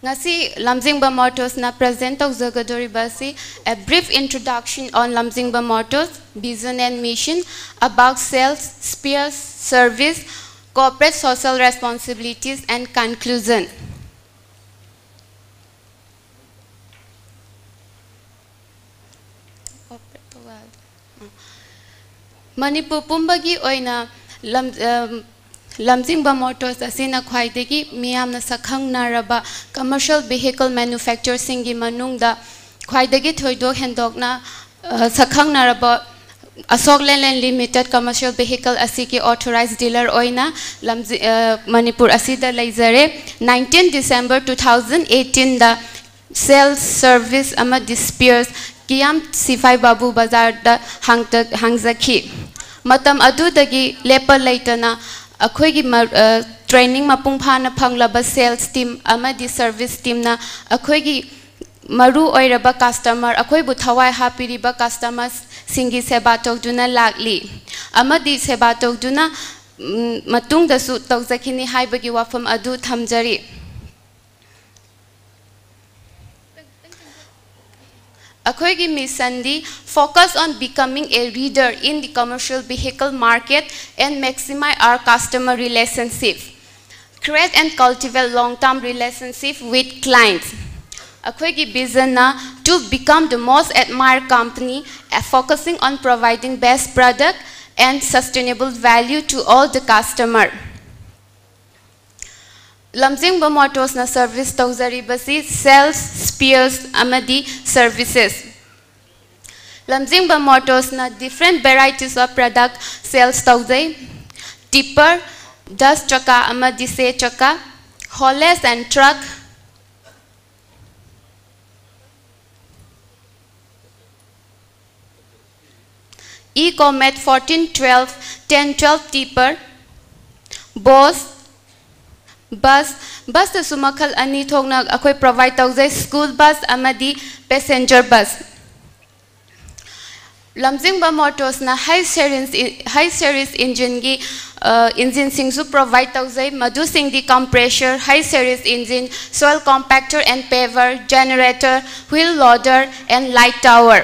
ꯉꯁꯤ ꯂꯝꯖꯤꯡꯕ Motors ꯅ present ꯇꯧꯖꯒꯗꯧꯔꯤꯕ ꯑꯁꯤ A Brief Introduction on ꯂꯝꯖꯤꯡꯕ Motors, Vision and Mission, About Sales, Spares, Service, Corporate Social Responsibilities and Conclusion꯫ Manipur ꯄꯨꯝꯕꯒꯤ ꯑꯣꯏꯅ ꯂꯝ-, ꯑꯝ, ꯂꯝꯖꯤꯡꯕ Motors ꯑꯁꯤꯅ ꯈ꯭ꯋꯥꯏꯗꯒꯤ ꯃꯤꯌꯥꯝꯅ ꯁꯛꯈꯪꯅꯔꯕ commercial vehicle manufacturer ꯁꯤꯡꯒꯤ ꯃꯅꯨꯡꯗ ꯈ꯭ꯋꯥꯏꯗꯒꯤ ꯊꯣꯏꯗꯣꯛ ꯍꯦꯟꯗꯣꯛꯅ, ꯑ, ꯁꯛꯈꯪꯅꯔꯕ ꯑꯁꯣꯛ ꯂꯦꯂꯦꯟ Limited commercial vehicle ꯑꯁꯤꯒꯤ authorized dealer ꯑꯣꯏꯅ ꯂꯝꯖꯤ-, ꯑ, ꯃꯅꯤꯄꯨꯔ ꯑꯁꯤꯗ ꯂꯩꯖꯔꯦ꯫ Nineteen December two thousand eighteen ꯗ Sales, Service ꯑꯃꯗꯤ Spares ꯀꯤꯌꯥꯝ ꯁꯤꯐꯥꯏ ꯕꯥꯕꯨ ꯕꯖꯥꯔꯗ ꯍꯥꯡꯇ-, ꯍꯥꯡꯖꯈꯤ꯫ ꯃꯇꯝ ꯑꯗꯨꯗꯒꯤ ꯂꯦꯞꯄ ꯂꯩꯇꯅ ꯑꯩꯈꯣꯏꯒꯤ ꯃ-, ꯑ, training ꯃꯄꯨꯡ ꯐꯥꯅ ꯐꯪꯂꯕ sales team ꯑꯃꯗꯤ service team ꯅ ꯑꯩꯈꯣꯏꯒꯤ ꯃꯔꯨ ꯑꯣꯏꯔꯕ customer, ꯑꯩꯈꯣꯏꯕꯨ ꯊꯋꯥꯏ ꯍꯥꯞꯄꯤꯔꯤꯕ customers ꯁꯤꯡꯒꯤ ꯁꯦꯕꯥ ꯇꯧꯗꯨꯅ ꯂꯥꯛꯂꯤ ꯑꯃꯗꯤ ꯁꯦꯕꯥ ꯇꯧꯗꯨꯅ, ꯎꯝ, ꯃꯇꯨꯡꯗꯁꯨ ꯇꯧꯖꯈꯤꯅꯤ ꯍꯥꯏꯕꯒꯤ ꯋꯥꯐꯝ ꯑꯗꯨ ꯊꯝꯖꯔꯤ꯫ ꯑꯩꯈꯣꯏꯒꯤ mission D Focus on becoming a leader in the commercial vehicle market and maximize our customer relationship. Create and cultivate long-term relationship with clients. ꯑꯩꯈꯣꯏꯒꯤ vision ꯅ To become the most admired company, uh, focusing on providing best product and sustainable value to all the customer. ꯂꯝꯖꯤꯡꯕ Motors ꯅ service ꯇꯧꯖꯔꯤꯕꯁꯤ sales, spares ꯑꯃꯗꯤ services꯫ ꯂꯝꯖꯤꯡꯕ Motors ꯅ different varieties of product sales ꯇꯧꯖꯩ꯫ Tipper, dust ꯆꯀꯥ ꯑꯃꯗꯤ ꯆꯦ ꯆꯀꯥ, haulage and truck, E-Comet fourteen twelve, ten twelve tipper, Bosch, bus, bus ꯇꯁꯨ ꯃꯈꯜ ꯑꯅꯤ ꯊꯣꯛꯅ ꯑꯩꯈꯣꯏ provide ꯇꯧꯖꯩ, school bus ꯑꯃꯗꯤ passenger bus꯫ ꯂꯝꯖꯤꯡꯕ Motorsꯅ high series, high series engineꯒꯤ, ꯑ, engineꯁꯤꯡꯁꯨ provide ꯇꯧꯖꯩ, ꯃꯗꯨꯁꯤꯡꯗꯤ compressor, high series engine, soil compactor and paver, generator, wheel loader and light tower꯫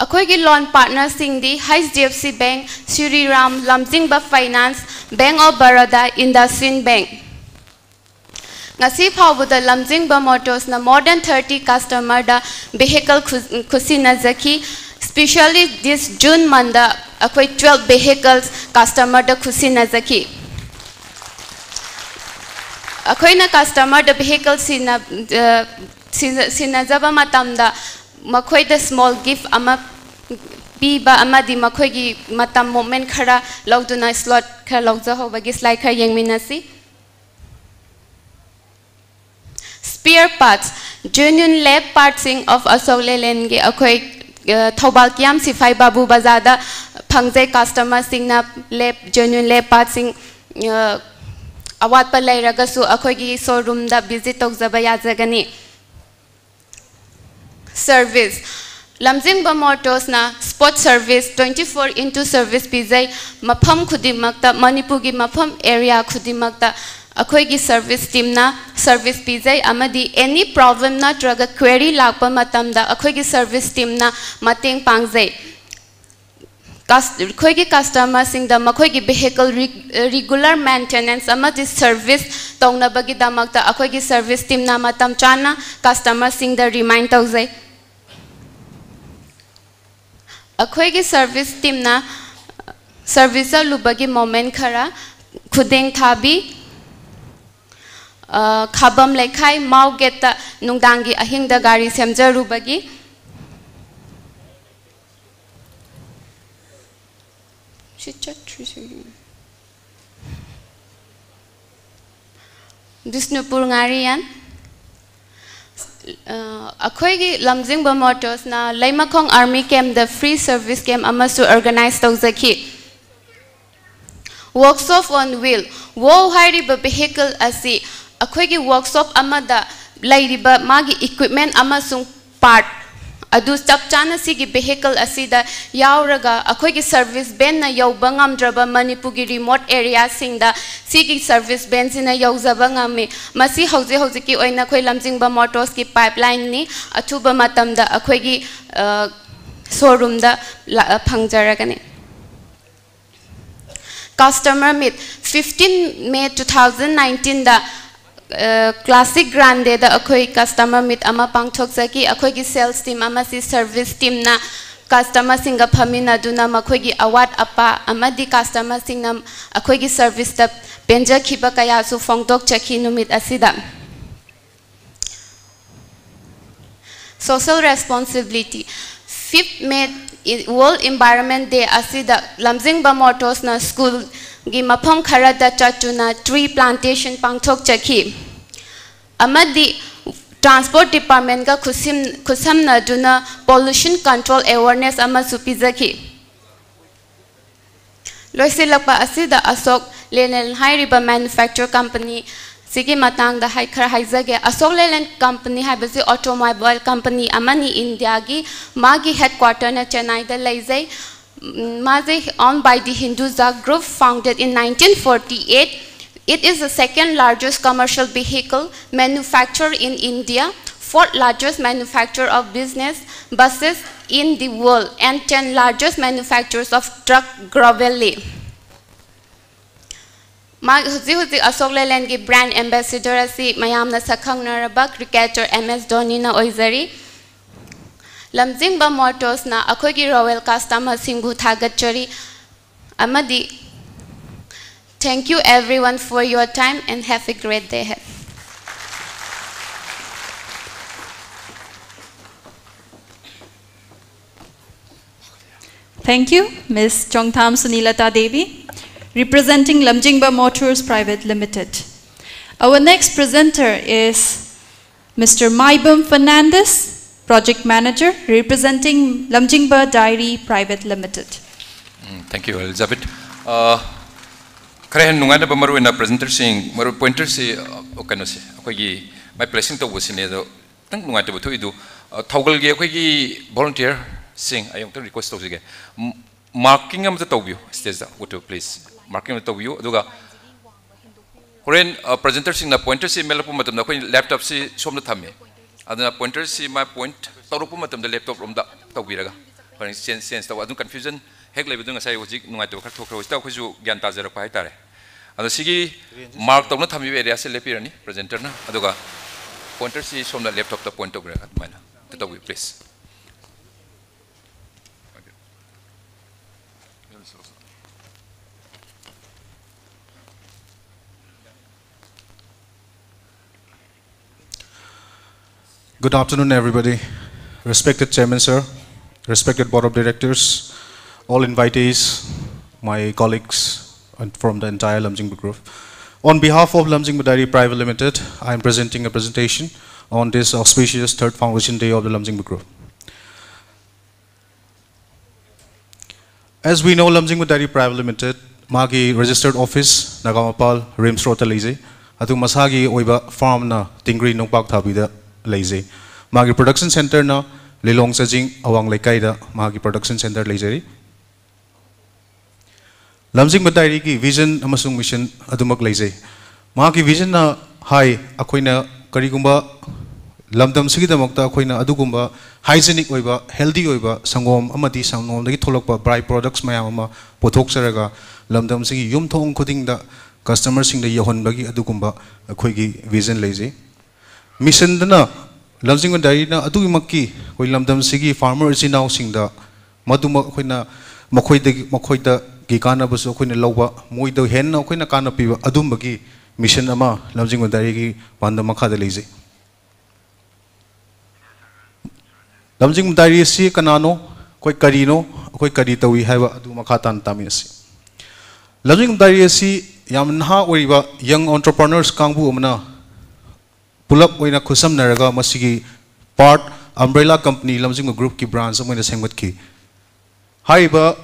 ꯑꯩꯈꯣꯏꯒꯤ loan partnerꯁꯤꯡꯗꯤ H D F C Bank, Shriram, ꯂꯝꯖꯤꯡꯕ Finance, Bank of Baroda, IndusInd Bank꯫ ꯉꯁꯤ ꯐꯥꯎꯕꯗ ꯂꯝꯖꯤꯡꯕ Motorsꯅ more than thirty customerꯗ vehicle ꯈꯨ-, ꯈꯨꯠꯁꯤꯟꯅꯖꯈꯤ꯫ Specially this June monthꯗ ꯑꯩꯈꯣꯏ twelve vehicles customerꯗ ꯈꯨꯠꯁꯤꯟꯅꯖꯈꯤ꯫ ꯑꯩꯈꯣꯏꯅ customerꯗ vehicle ꯁꯤꯟꯅ-, ꯑ, ꯁꯤꯟꯅ-, ꯁꯤꯟꯅꯖꯕ ꯃꯇꯝꯗ ꯃꯈꯣꯏꯗ small gift ꯑꯃ ꯄꯤꯕ ꯑꯃꯗꯤ ꯃꯈꯣꯏꯒꯤ ꯃꯇꯝ, moment ꯈꯔ ꯂꯧꯗꯨꯅ slot ꯈꯔ ꯂꯧꯖꯍꯧꯕꯒꯤ slide ꯈꯔ ꯌꯦꯡꯃꯤꯟꯅꯁꯤ꯫ Spare parts, genuine lab partsꯁꯤꯡ of Ashok Leylandꯒꯤ ꯑꯩꯈꯣꯏ, ꯑ, ꯊꯧꯕꯥꯜ ꯀꯤꯌꯥꯝ ꯁꯤꯐꯥꯏ ꯕꯥꯕꯨ ꯕꯖꯥꯔꯗ ꯐꯪꯖꯩ꯫ Customerꯁꯤꯡꯅ lab, genuine lab partsꯁꯤꯡ, ꯑ, ꯑꯋꯥꯠꯄ ꯂꯩꯔꯒꯁꯨ ꯑꯩꯈꯣꯏꯒꯤ showroomꯗ visit ꯇꯧꯖꯕ ꯌꯥꯖꯒꯅꯤ꯫ Service, ꯂꯝꯖꯤꯡꯕ Motorsꯅ spot service twenty four into service ꯄꯤꯖꯩ꯫ ꯃꯐꯝ ꯈꯨꯗꯤꯡꯃꯛꯇ, ꯃꯅꯤꯄꯨꯔꯒꯤ ꯃꯐꯝ area ꯈꯨꯗꯤꯡꯃꯛꯇ ꯑꯩꯈꯣꯏꯒꯤ service teamꯅ service ꯄꯤꯖꯩ ꯑꯃꯗꯤ any problem ꯅꯠꯇ꯭ꯔꯒ query ꯂꯥꯛꯄ ꯃꯇꯝꯗ ꯑꯩꯈꯣꯏꯒꯤ service teamꯅ ꯃꯇꯦꯡ ꯄꯥꯡꯖꯩ꯫ Cus-, ꯑꯩꯈꯣꯏꯒꯤ customerꯁꯤꯡꯗ ꯃꯈꯣꯏꯒꯤ vehicle re-, regular maintenance ꯑꯃꯗꯤ service ꯇꯧꯅꯕꯒꯤꯗꯃꯛꯇ ꯑꯩꯈꯣꯏꯒꯤ service teamꯅ ꯃꯇꯝ ꯆꯥꯅ customerꯁꯤꯡꯗ remind ꯇꯧꯖꯩ꯫ ꯑꯩꯈꯣꯏꯒꯤ service teamꯅ service ꯆꯠꯂꯨꯕꯒꯤ moment ꯈꯔ: ꯈꯨꯗꯦꯡ ꯊꯥꯕꯤ, ꯑ, ꯈꯥꯕꯝ ꯂꯩꯈꯥꯏ, ꯃꯥꯎ gateꯇ ꯅꯨꯡꯗꯥꯡꯒꯤ ꯑꯍꯤꯡꯗ ꯒꯥꯔꯤ ꯁꯦꯝꯖꯔꯨꯕꯒꯤ꯫ ꯁꯤ ꯆꯠꯇ꯭ꯔꯤꯁꯦ꯫ ꯕꯤꯁꯅꯨꯄꯨꯔ ꯉꯥꯔꯤꯌꯥꯟ꯫ ꯑ, ꯑꯩꯈꯣꯏꯒꯤ ꯂꯝꯖꯤꯡꯕ ꯃꯣꯇꯣꯔꯁꯅ ꯂꯩꯃꯈꯣꯡ ꯑꯥꯔꯃꯤ ꯀꯦꯝꯗ ꯐ꯭ꯔꯤ ꯁꯔꯚꯤꯁ ꯀꯦꯝ ꯑꯃꯁꯨ ꯑꯣꯔꯒꯅꯥꯏꯖ ꯇꯧꯖꯈꯤ꯫ Workshop on Wheel, WOW ꯍꯥꯏꯔꯤꯕ ꯚꯦꯍꯤꯀꯜ ꯑꯁꯤ ꯑꯩꯈꯣꯏꯒꯤ ꯋꯔꯛꯁꯣꯞ ꯑꯃꯗ ꯂꯩꯔꯤꯕ ꯃꯥꯒꯤ ꯏꯀ꯭ꯋꯤꯞꯃꯦꯟ ꯑꯃꯁꯨꯡ ꯄꯥꯔꯠ ꯑꯗꯨ ꯆꯞ ꯆꯥꯅ ꯁꯤꯒꯤ ꯚꯦꯍꯤꯀꯜ ꯑꯁꯤꯗ ꯌꯥꯎꯔꯒ ꯑꯩꯈꯣꯏꯒꯤ ꯁꯔꯚꯤꯁ ꯚꯦꯟꯅ ꯌꯧꯕ ꯉꯝꯗ꯭ꯔꯕ ꯃꯅꯤꯄꯨꯔꯒꯤ ꯔꯤꯃꯣꯠ ꯑꯦꯔꯤꯌꯥꯁꯤꯡꯗ ꯁꯤꯒꯤ ꯁꯔꯚꯤꯁ ꯚꯦꯟꯁꯤꯅ ꯌꯧꯖꯕ ꯉꯝꯃꯤ꯫ ꯃꯁꯤ ꯍꯧꯖꯤꯛ ꯍꯧꯖꯤꯛꯀꯤ ꯑꯣꯏꯅ ꯑꯩꯈꯣꯏ ꯂꯝꯖꯤꯡꯕ ꯃꯣꯇꯣꯔꯁꯀꯤ ꯄꯥꯏꯞꯂꯥꯏꯟꯅꯤ꯫ ꯑꯊꯨꯕ ꯃꯇꯝꯗ ꯑꯩꯈꯣꯏꯒꯤ, ꯑ, ꯁꯣꯔꯨꯝꯗ ꯂꯥ-, ꯐꯪꯖꯔꯒꯅꯤ꯫ Customer Meet, fifteen May two thousand nineteenꯗ, ꯑ, ꯀ꯭ꯂꯥꯁꯤꯛ ꯒ꯭ꯔꯥꯟꯗꯦꯗ ꯑꯩꯈꯣꯏ ꯀꯁꯇꯃꯔ ꯃꯤꯠ ꯑꯃ ꯄꯥꯡꯊꯣꯛꯆꯈꯤ꯫ ꯑꯩꯈꯣꯏꯒꯤ ꯁꯦꯜꯁ ꯇꯤꯝ ꯑꯃꯁꯤ ꯁꯔꯚꯤꯁ ꯇꯤꯝꯅ ꯀꯁꯇꯃꯔꯁꯤꯡꯒ ꯐꯝꯃꯤꯟꯅꯗꯨꯅ ꯃꯈꯣꯏꯒꯤ ꯑꯋꯥꯠ ꯑꯄꯥ ꯑꯃꯗꯤ ꯀꯁꯇꯃꯔꯁꯤꯡꯅ ꯑꯩꯈꯣꯏꯒꯤ ꯁꯔꯚꯤꯁꯇ ꯄꯦꯟꯖꯈꯤꯕ ꯀꯌꯥꯁꯨ ꯐꯣꯡꯗꯣꯛꯆꯈꯤ ꯅꯨꯃꯤꯠ ꯑꯁꯤꯗ꯫ Social responsibility, fifth May, World Environment Day ꯑꯁꯤꯗ ꯂꯝꯖꯤꯡꯕ ꯃꯣꯇꯣꯔꯁꯅ ꯁ꯭ꯀꯨꯜꯒꯤ ꯃꯐꯝ ꯈꯔꯗ ꯆꯠꯇꯨꯅ ꯇ꯭ꯔꯤ ꯄ꯭ꯂꯥꯟꯇꯦꯁꯟ ꯄꯥꯡꯊꯣꯛꯆꯈꯤ ꯑꯃꯗꯤ ꯇ꯭ꯔꯥꯟꯁꯄꯣꯔꯠ ꯗꯤꯄꯥꯔꯠꯃꯦꯟꯒ ꯈꯨꯠꯁꯤꯝ-, ꯈꯨꯠꯁꯝꯅꯗꯨꯅ ꯄꯣꯂꯨꯁꯟ ꯀꯟꯇ꯭ꯔꯣꯜ ꯑꯦꯋꯥꯔꯅꯦꯁ ꯑꯃꯁꯨ ꯄꯤꯖꯈꯤ꯫ ꯂꯣꯏꯁꯤꯜꯂꯛꯄ ꯑꯁꯤꯗ ꯑꯁꯣꯛ ꯂꯦꯂꯦꯟ ꯍꯥꯏꯔꯤꯕ ꯃꯦꯅꯨꯐꯦꯛꯆꯔ ꯀꯝꯄꯅꯤ ꯁꯤꯒꯤ ꯃꯇꯥꯡꯗ ꯍꯥꯏ-, ꯈꯔ ꯍꯥꯏꯖꯒꯦ꯫ ꯑꯁꯣꯛ ꯂꯦꯂꯦꯟ ꯀꯝꯄꯅꯤ ꯍꯥꯏꯕꯁꯤ ꯑꯣꯇꯣꯃꯣꯕꯥꯏꯜ ꯀꯝꯄꯅꯤ ꯑꯃꯅꯤ ꯏꯟꯗꯤꯌꯥꯒꯤ꯫ ꯃꯥꯒꯤ ꯍꯦꯗꯀ꯭ꯋꯥꯇꯔꯅ ꯆꯦꯟꯅꯥꯏꯗ ꯂꯩꯖꯩ꯫ ꯎꯝ, ꯃꯥꯁꯦ owned by the Hinduja Group, founded in nineteen forty-eight. It is the second largest commercial vehicle manufacturer in India, fourth largest manufacturer of business buses in the world, and ten largest manufacturers of truck globally. ꯃꯥ-, ꯍꯧꯖꯤꯛ ꯍꯧꯖꯤꯛ ꯑꯁꯣꯛ ꯂꯦꯂꯦꯟꯒꯤ brand ambassador ꯑꯁꯤ ꯃꯌꯥꯝꯅ ꯁꯛꯈꯪꯅꯔꯕ cricketer M ꯑꯦꯁ ꯙꯣꯅꯤꯅ ꯑꯣꯏꯖꯔꯤ꯫ ꯂꯝꯖꯤꯡꯕ ꯃꯣꯇꯣꯔꯁꯅ ꯑꯩꯈꯣꯏꯒꯤ royal ꯀꯁꯇꯃꯔꯁꯤꯡꯕꯨ ꯊꯥꯒꯠꯆꯔꯤ ꯑꯃꯗꯤ thank you everyone for your time and have a great day ahead. Thank you, Miss Chongtham Sunilata Devi, representing Lamjingba Motors Private Limited. Our next presenter is Mister Maibam Fernandez, Project Manager, representing Lamjingba Dairy Private Limited. Um, thank you, Elizabeth. ꯑ, ꯈꯔ ꯍꯦꯟꯅ ꯅꯨꯡꯉꯥꯏꯅꯕ ꯃꯔꯨ ꯑꯣꯏꯅ ꯄ꯭ꯔꯖꯦꯟꯇꯔꯁꯤꯡ, ꯃꯔꯨ ꯄꯣꯏꯟꯇꯔꯁꯤ, ꯑ, ꯀꯩꯅꯣꯁꯦ, ꯑꯩꯈꯣꯏꯒꯤ ꯃꯥꯏ ꯄ꯭ꯂꯦꯁꯤꯡ ꯇꯧꯕꯁꯤꯅꯦ꯫ ꯑꯗꯣ ꯈꯤꯇꯪ ꯅꯨꯡꯉꯥꯏꯇꯕ ꯊꯣꯛꯏꯗꯨ, ꯑ, ꯊꯧꯒꯜꯒꯤ ꯑꯩꯈꯣꯏꯒꯤ ꯚꯣꯂꯨꯟꯇꯤꯌꯔꯁꯤꯡ ꯑꯩ ꯑꯃꯨꯛꯇꯪ ꯔꯤꯀ꯭ꯋꯦꯁ ꯇꯧꯖꯒꯦ꯫ ꯃꯥꯔꯀꯤꯡ ꯑꯃꯇ ꯇꯧꯕꯤꯌꯨ, ꯁ꯭ꯇꯦꯖꯇ ꯎꯠꯇꯨ, ꯄ꯭ꯂꯤꯖ꯫ ꯃꯥꯔꯀꯤꯡ ꯑꯃꯇ ꯇꯧꯕꯤꯌꯨ꯫ ꯑꯗꯨꯒ ꯍꯣꯔꯦꯟ, ꯑ, ꯄ꯭ꯔꯖꯦꯟꯇꯔꯁꯤꯡꯅ ꯄꯣꯏꯟꯇꯔꯁꯤ ꯃꯦꯜꯂꯛꯄ ꯃꯇꯝꯗ ꯑꯩꯈꯣꯏ ꯂꯦꯞꯇꯣꯞꯁꯤ ꯁꯣꯝꯗ ꯊꯝꯃꯤ꯫ ꯑꯗꯨꯅ ꯄꯣꯏꯟꯇꯔꯁꯤ ꯃꯥ ꯄꯣꯏꯟꯠ ꯇꯧꯔꯛꯄ ꯃꯇꯝꯗ ꯂꯦꯞꯇꯣꯞ ꯔꯣꯝꯗ ꯇꯧꯕꯤꯔꯒ ꯍꯣꯔꯦꯟ ꯆꯦꯟꯖ, ꯆꯦꯟꯖ ꯇꯧꯕ꯫ ꯑꯗꯨꯝ ꯀꯟꯐ꯭ꯌꯨꯖꯟ ꯍꯦꯛ ꯂꯩꯕꯗꯨ ꯉꯁꯥꯏ ꯍꯧꯖꯤꯛ ꯅꯨꯡꯉꯥꯏꯇꯕ ꯈꯔ ꯊꯣꯛꯈ꯭ꯔꯦ꯫ ꯍꯧꯖꯤꯛꯇ ꯑꯩꯈꯣꯏꯁꯨ ꯒ꯭ꯌꯥꯟ ꯇꯥꯖꯔꯛꯄ ꯍꯥꯏꯇꯥꯔꯦ꯫ ꯑꯗꯣ ꯁꯤꯒꯤ ꯃꯥꯔꯛ ꯇꯧꯅ ꯊꯝꯕꯤꯕ ꯑꯦꯔꯤꯌꯥꯁꯦ ꯂꯦꯞꯄꯤꯔꯅꯤ ꯄ꯭ꯔꯖꯦꯟꯇꯔꯅ꯫ ꯑꯗꯨꯒ ꯄꯣꯏꯟꯇꯔꯁꯤ ꯁꯣꯝꯅ ꯂꯦꯞꯇꯣꯞꯇ ꯄꯣꯏꯟꯠ ꯇꯧꯕꯤꯔꯒ ꯑꯗꯨꯃꯥꯏꯅ ꯑꯝꯇ ꯇꯧꯕꯤꯌꯨ, please. Good afternoon, everybody. Respected Chairman, sir, respected Board of Directors, all invitees, my colleagues, and from the entire Lamjingba Group. On behalf of Lamjingba Dairy Private Limited, I am presenting a presentation on this auspicious third Foundation Day of the Lamjingba Group. As we know, Lamjingba Dairy Private Limited, ꯃꯥꯒꯤ registered office Nagampal RIMS ꯔꯣꯗꯇ ꯂꯩꯖꯩ꯫ ꯑꯗꯨ ꯃꯁꯥꯒꯤ ꯑꯣꯏꯕ farmꯅ ꯇꯤꯡꯒ꯭ꯔꯤ ꯅꯣꯡꯄꯥꯛ ꯊꯥꯕꯤꯗ ꯂꯩꯖꯩ꯫ ꯃꯥꯒꯤ production centreꯅ ꯂꯤꯂꯣꯡ ꯆꯥꯖꯤꯡ ꯑꯋꯥꯡ ꯂꯩꯀꯥꯏꯗ ꯃꯥꯒꯤ production centre ꯂꯩꯖꯔꯤ꯫ ꯂꯝꯖꯤꯡꯕ dairyꯒꯤ vision ꯑꯃꯁꯨꯡ mission ꯑꯗꯨꯃꯛ ꯂꯩꯖꯩ꯫ ꯃꯍꯥꯛꯀꯤ visionꯅ ꯍꯥꯏ, ꯑꯩꯈꯣꯏꯅ ꯀꯔꯤꯒꯨꯝꯕ ꯂꯝꯗꯝꯁꯤꯒꯤꯗꯃꯛꯇ ꯑꯩꯈꯣꯏꯅ ꯑꯗꯨꯒꯨꯝꯕ hygienic ꯑꯣꯏꯕ, healthy ꯑꯣꯏꯕ ꯁꯪꯒꯣꯝ ꯑꯃꯗꯤ ꯁꯪꯒꯣꯝꯗꯒꯤ ꯊꯣꯛꯂꯛꯄ by products ꯃꯌꯥꯝ ꯑꯃ ꯄꯨꯊꯣꯛꯆꯔꯒ ꯂꯝꯗꯝꯁꯤꯒꯤ ꯌꯨꯝꯊꯣꯡ ꯈꯨꯗꯤꯡꯗ customerꯁꯤꯡꯗ ꯌꯧꯍꯟꯕꯒꯤ ꯑꯗꯨꯒꯨꯝꯕ ꯑꯩꯈꯣꯏꯒꯤ vision ꯂꯩꯖꯩ꯫ Missionꯗꯅ ꯂꯝꯖꯤꯡꯕ dairyꯅ ꯑꯗꯨꯒꯤꯃꯛꯀꯤ ꯑꯩꯈꯣꯏ ꯂꯝꯗꯝꯁꯤꯒꯤ farmer ꯏꯆꯤꯟ ꯏꯅꯥꯎꯁꯤꯡꯗ ꯃꯗꯨꯃꯛ ꯑꯩꯈꯣꯏꯅ ꯃꯈꯣꯏꯗꯒꯤ, ꯃꯈꯣꯏꯗꯒꯤ ꯀꯥꯟꯅꯕꯁꯨ ꯑꯩꯈꯣꯏꯅ ꯂꯧꯕ, ꯃꯣꯏꯗ ꯍꯦꯟꯅ ꯑꯩꯈꯣꯏꯅ ꯀꯥꯟꯅꯕ ꯄꯤꯕ ꯑꯗꯨꯝꯕꯒꯤ mission ꯑꯃ ꯂꯝꯖꯤꯡꯕ dairyꯒꯤ ꯄꯥꯟꯗꯝ ꯃꯈꯥꯗ ꯂꯩꯖꯩ꯫ ꯂꯝꯖꯤꯡꯕ dairy ꯑꯁꯤ ꯀꯅꯥꯅꯣ, ꯑꯩꯈꯣꯏ ꯀꯔꯤꯅꯣ, ꯑꯩꯈꯣꯏ ꯀꯔꯤ ꯇꯧꯏ ꯍꯥꯏꯕ ꯑꯗꯨ ꯃꯈꯥ ꯇꯥꯅ ꯇꯥꯃꯤꯟꯅꯁꯤ꯫ ꯂꯝꯖꯤꯡꯕ dairy ꯑꯁꯤ ꯌꯥꯝ ꯅꯍꯥ ꯑꯣꯏꯔꯤꯕ young entrepreneurs ꯀꯥꯡꯕꯨ ꯑꯃꯅ ꯄꯨꯂꯞ ꯑꯣꯏꯅ ꯈꯨꯠꯁꯝꯅꯔꯒ ꯃꯁꯤꯒꯤ part umbrella company ꯂꯝꯖꯤꯡꯕ groupꯀꯤ branch ꯑꯃ ꯑꯣꯏꯅ ꯁꯦꯝꯒꯠꯈꯤ꯫ ꯍꯥꯏꯔꯤꯕ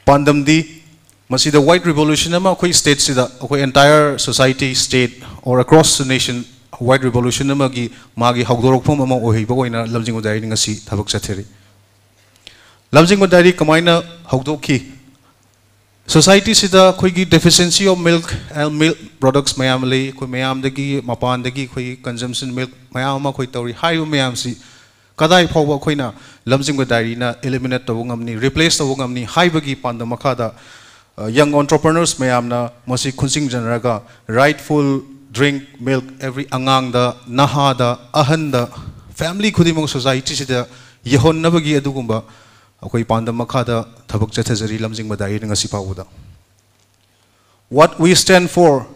ꯄꯥꯟꯗꯝꯗꯤ ꯃꯁꯤꯗ white revolution ꯑꯃ ꯑꯩꯈꯣꯏ stateꯁꯤꯗ, ꯑꯩꯈꯣꯏ entire society, state or across the nation white revolution ꯑꯃꯒꯤ ꯃꯥꯒꯤ ꯍꯧꯗꯣꯔꯛꯐꯝ ꯑꯃ ꯑꯣꯏꯍꯩꯕ ꯑꯣꯏꯅ ꯂꯝꯖꯤꯡꯕ diaryꯅ ꯉꯁꯤ ꯊꯕꯛ ꯆꯠꯊꯔꯤ꯫ ꯂꯝꯖꯤꯡꯕ diary ꯀꯃꯥꯏꯅ ꯍꯧꯗꯣꯛꯈꯤ? Societyꯁꯤꯗ ꯑꯩꯈꯣꯏꯒꯤ deficiency of milk, milk products ꯃꯌꯥꯝ ꯂꯩ꯫ ꯑꯩꯈꯣꯏ ꯃꯌꯥꯝꯗꯒꯤ, ꯃꯄꯥꯟꯗꯒꯤ ꯑꯩꯈꯣꯏꯒꯤ consumption milk ꯃꯌꯥꯝ ꯑꯃ ꯑꯩꯈꯣꯏ ꯇꯧꯔꯤ꯫ ꯍꯥꯏꯔꯤꯕ ꯃꯌꯥꯝꯁꯤ ꯀꯗꯥꯏ ꯐꯥꯎꯕ ꯑꯩꯈꯣꯏꯅ ꯂꯝꯖꯤꯡꯕ diaryꯅ eliminate ꯇꯧꯕ ꯉꯝꯅꯤ, replace ꯇꯧꯕ ꯉꯝꯅꯤ ꯍꯥꯏꯕꯒꯤ ꯄꯥꯟꯗꯝ ꯃꯈꯥꯗ, ꯑ, young entrepreneurs ꯃꯌꯥꯝꯅ ꯃꯁꯤ ꯈꯨꯟꯁꯤꯡꯖꯅꯔꯒ rightful drink milk every ꯑꯉꯥꯡꯗ, ꯅꯍꯥꯗ, ꯑꯍꯟꯗ, family ꯈꯨꯗꯤꯡꯃꯛ societyꯁꯤꯗ ꯌꯧꯍꯟꯅꯕꯒꯤ ꯑꯗꯨꯒꯨꯝꯕ ꯑꯩꯈꯣꯏ ꯄꯥꯟꯗꯝ ꯃꯈꯥꯗ ꯊꯕꯛ ꯆꯠꯊꯖꯔꯤ ꯂꯝꯖꯤꯡꯕ diaryꯅ ꯉꯁꯤ ꯐꯥꯎꯕꯗ꯫ What we stand for,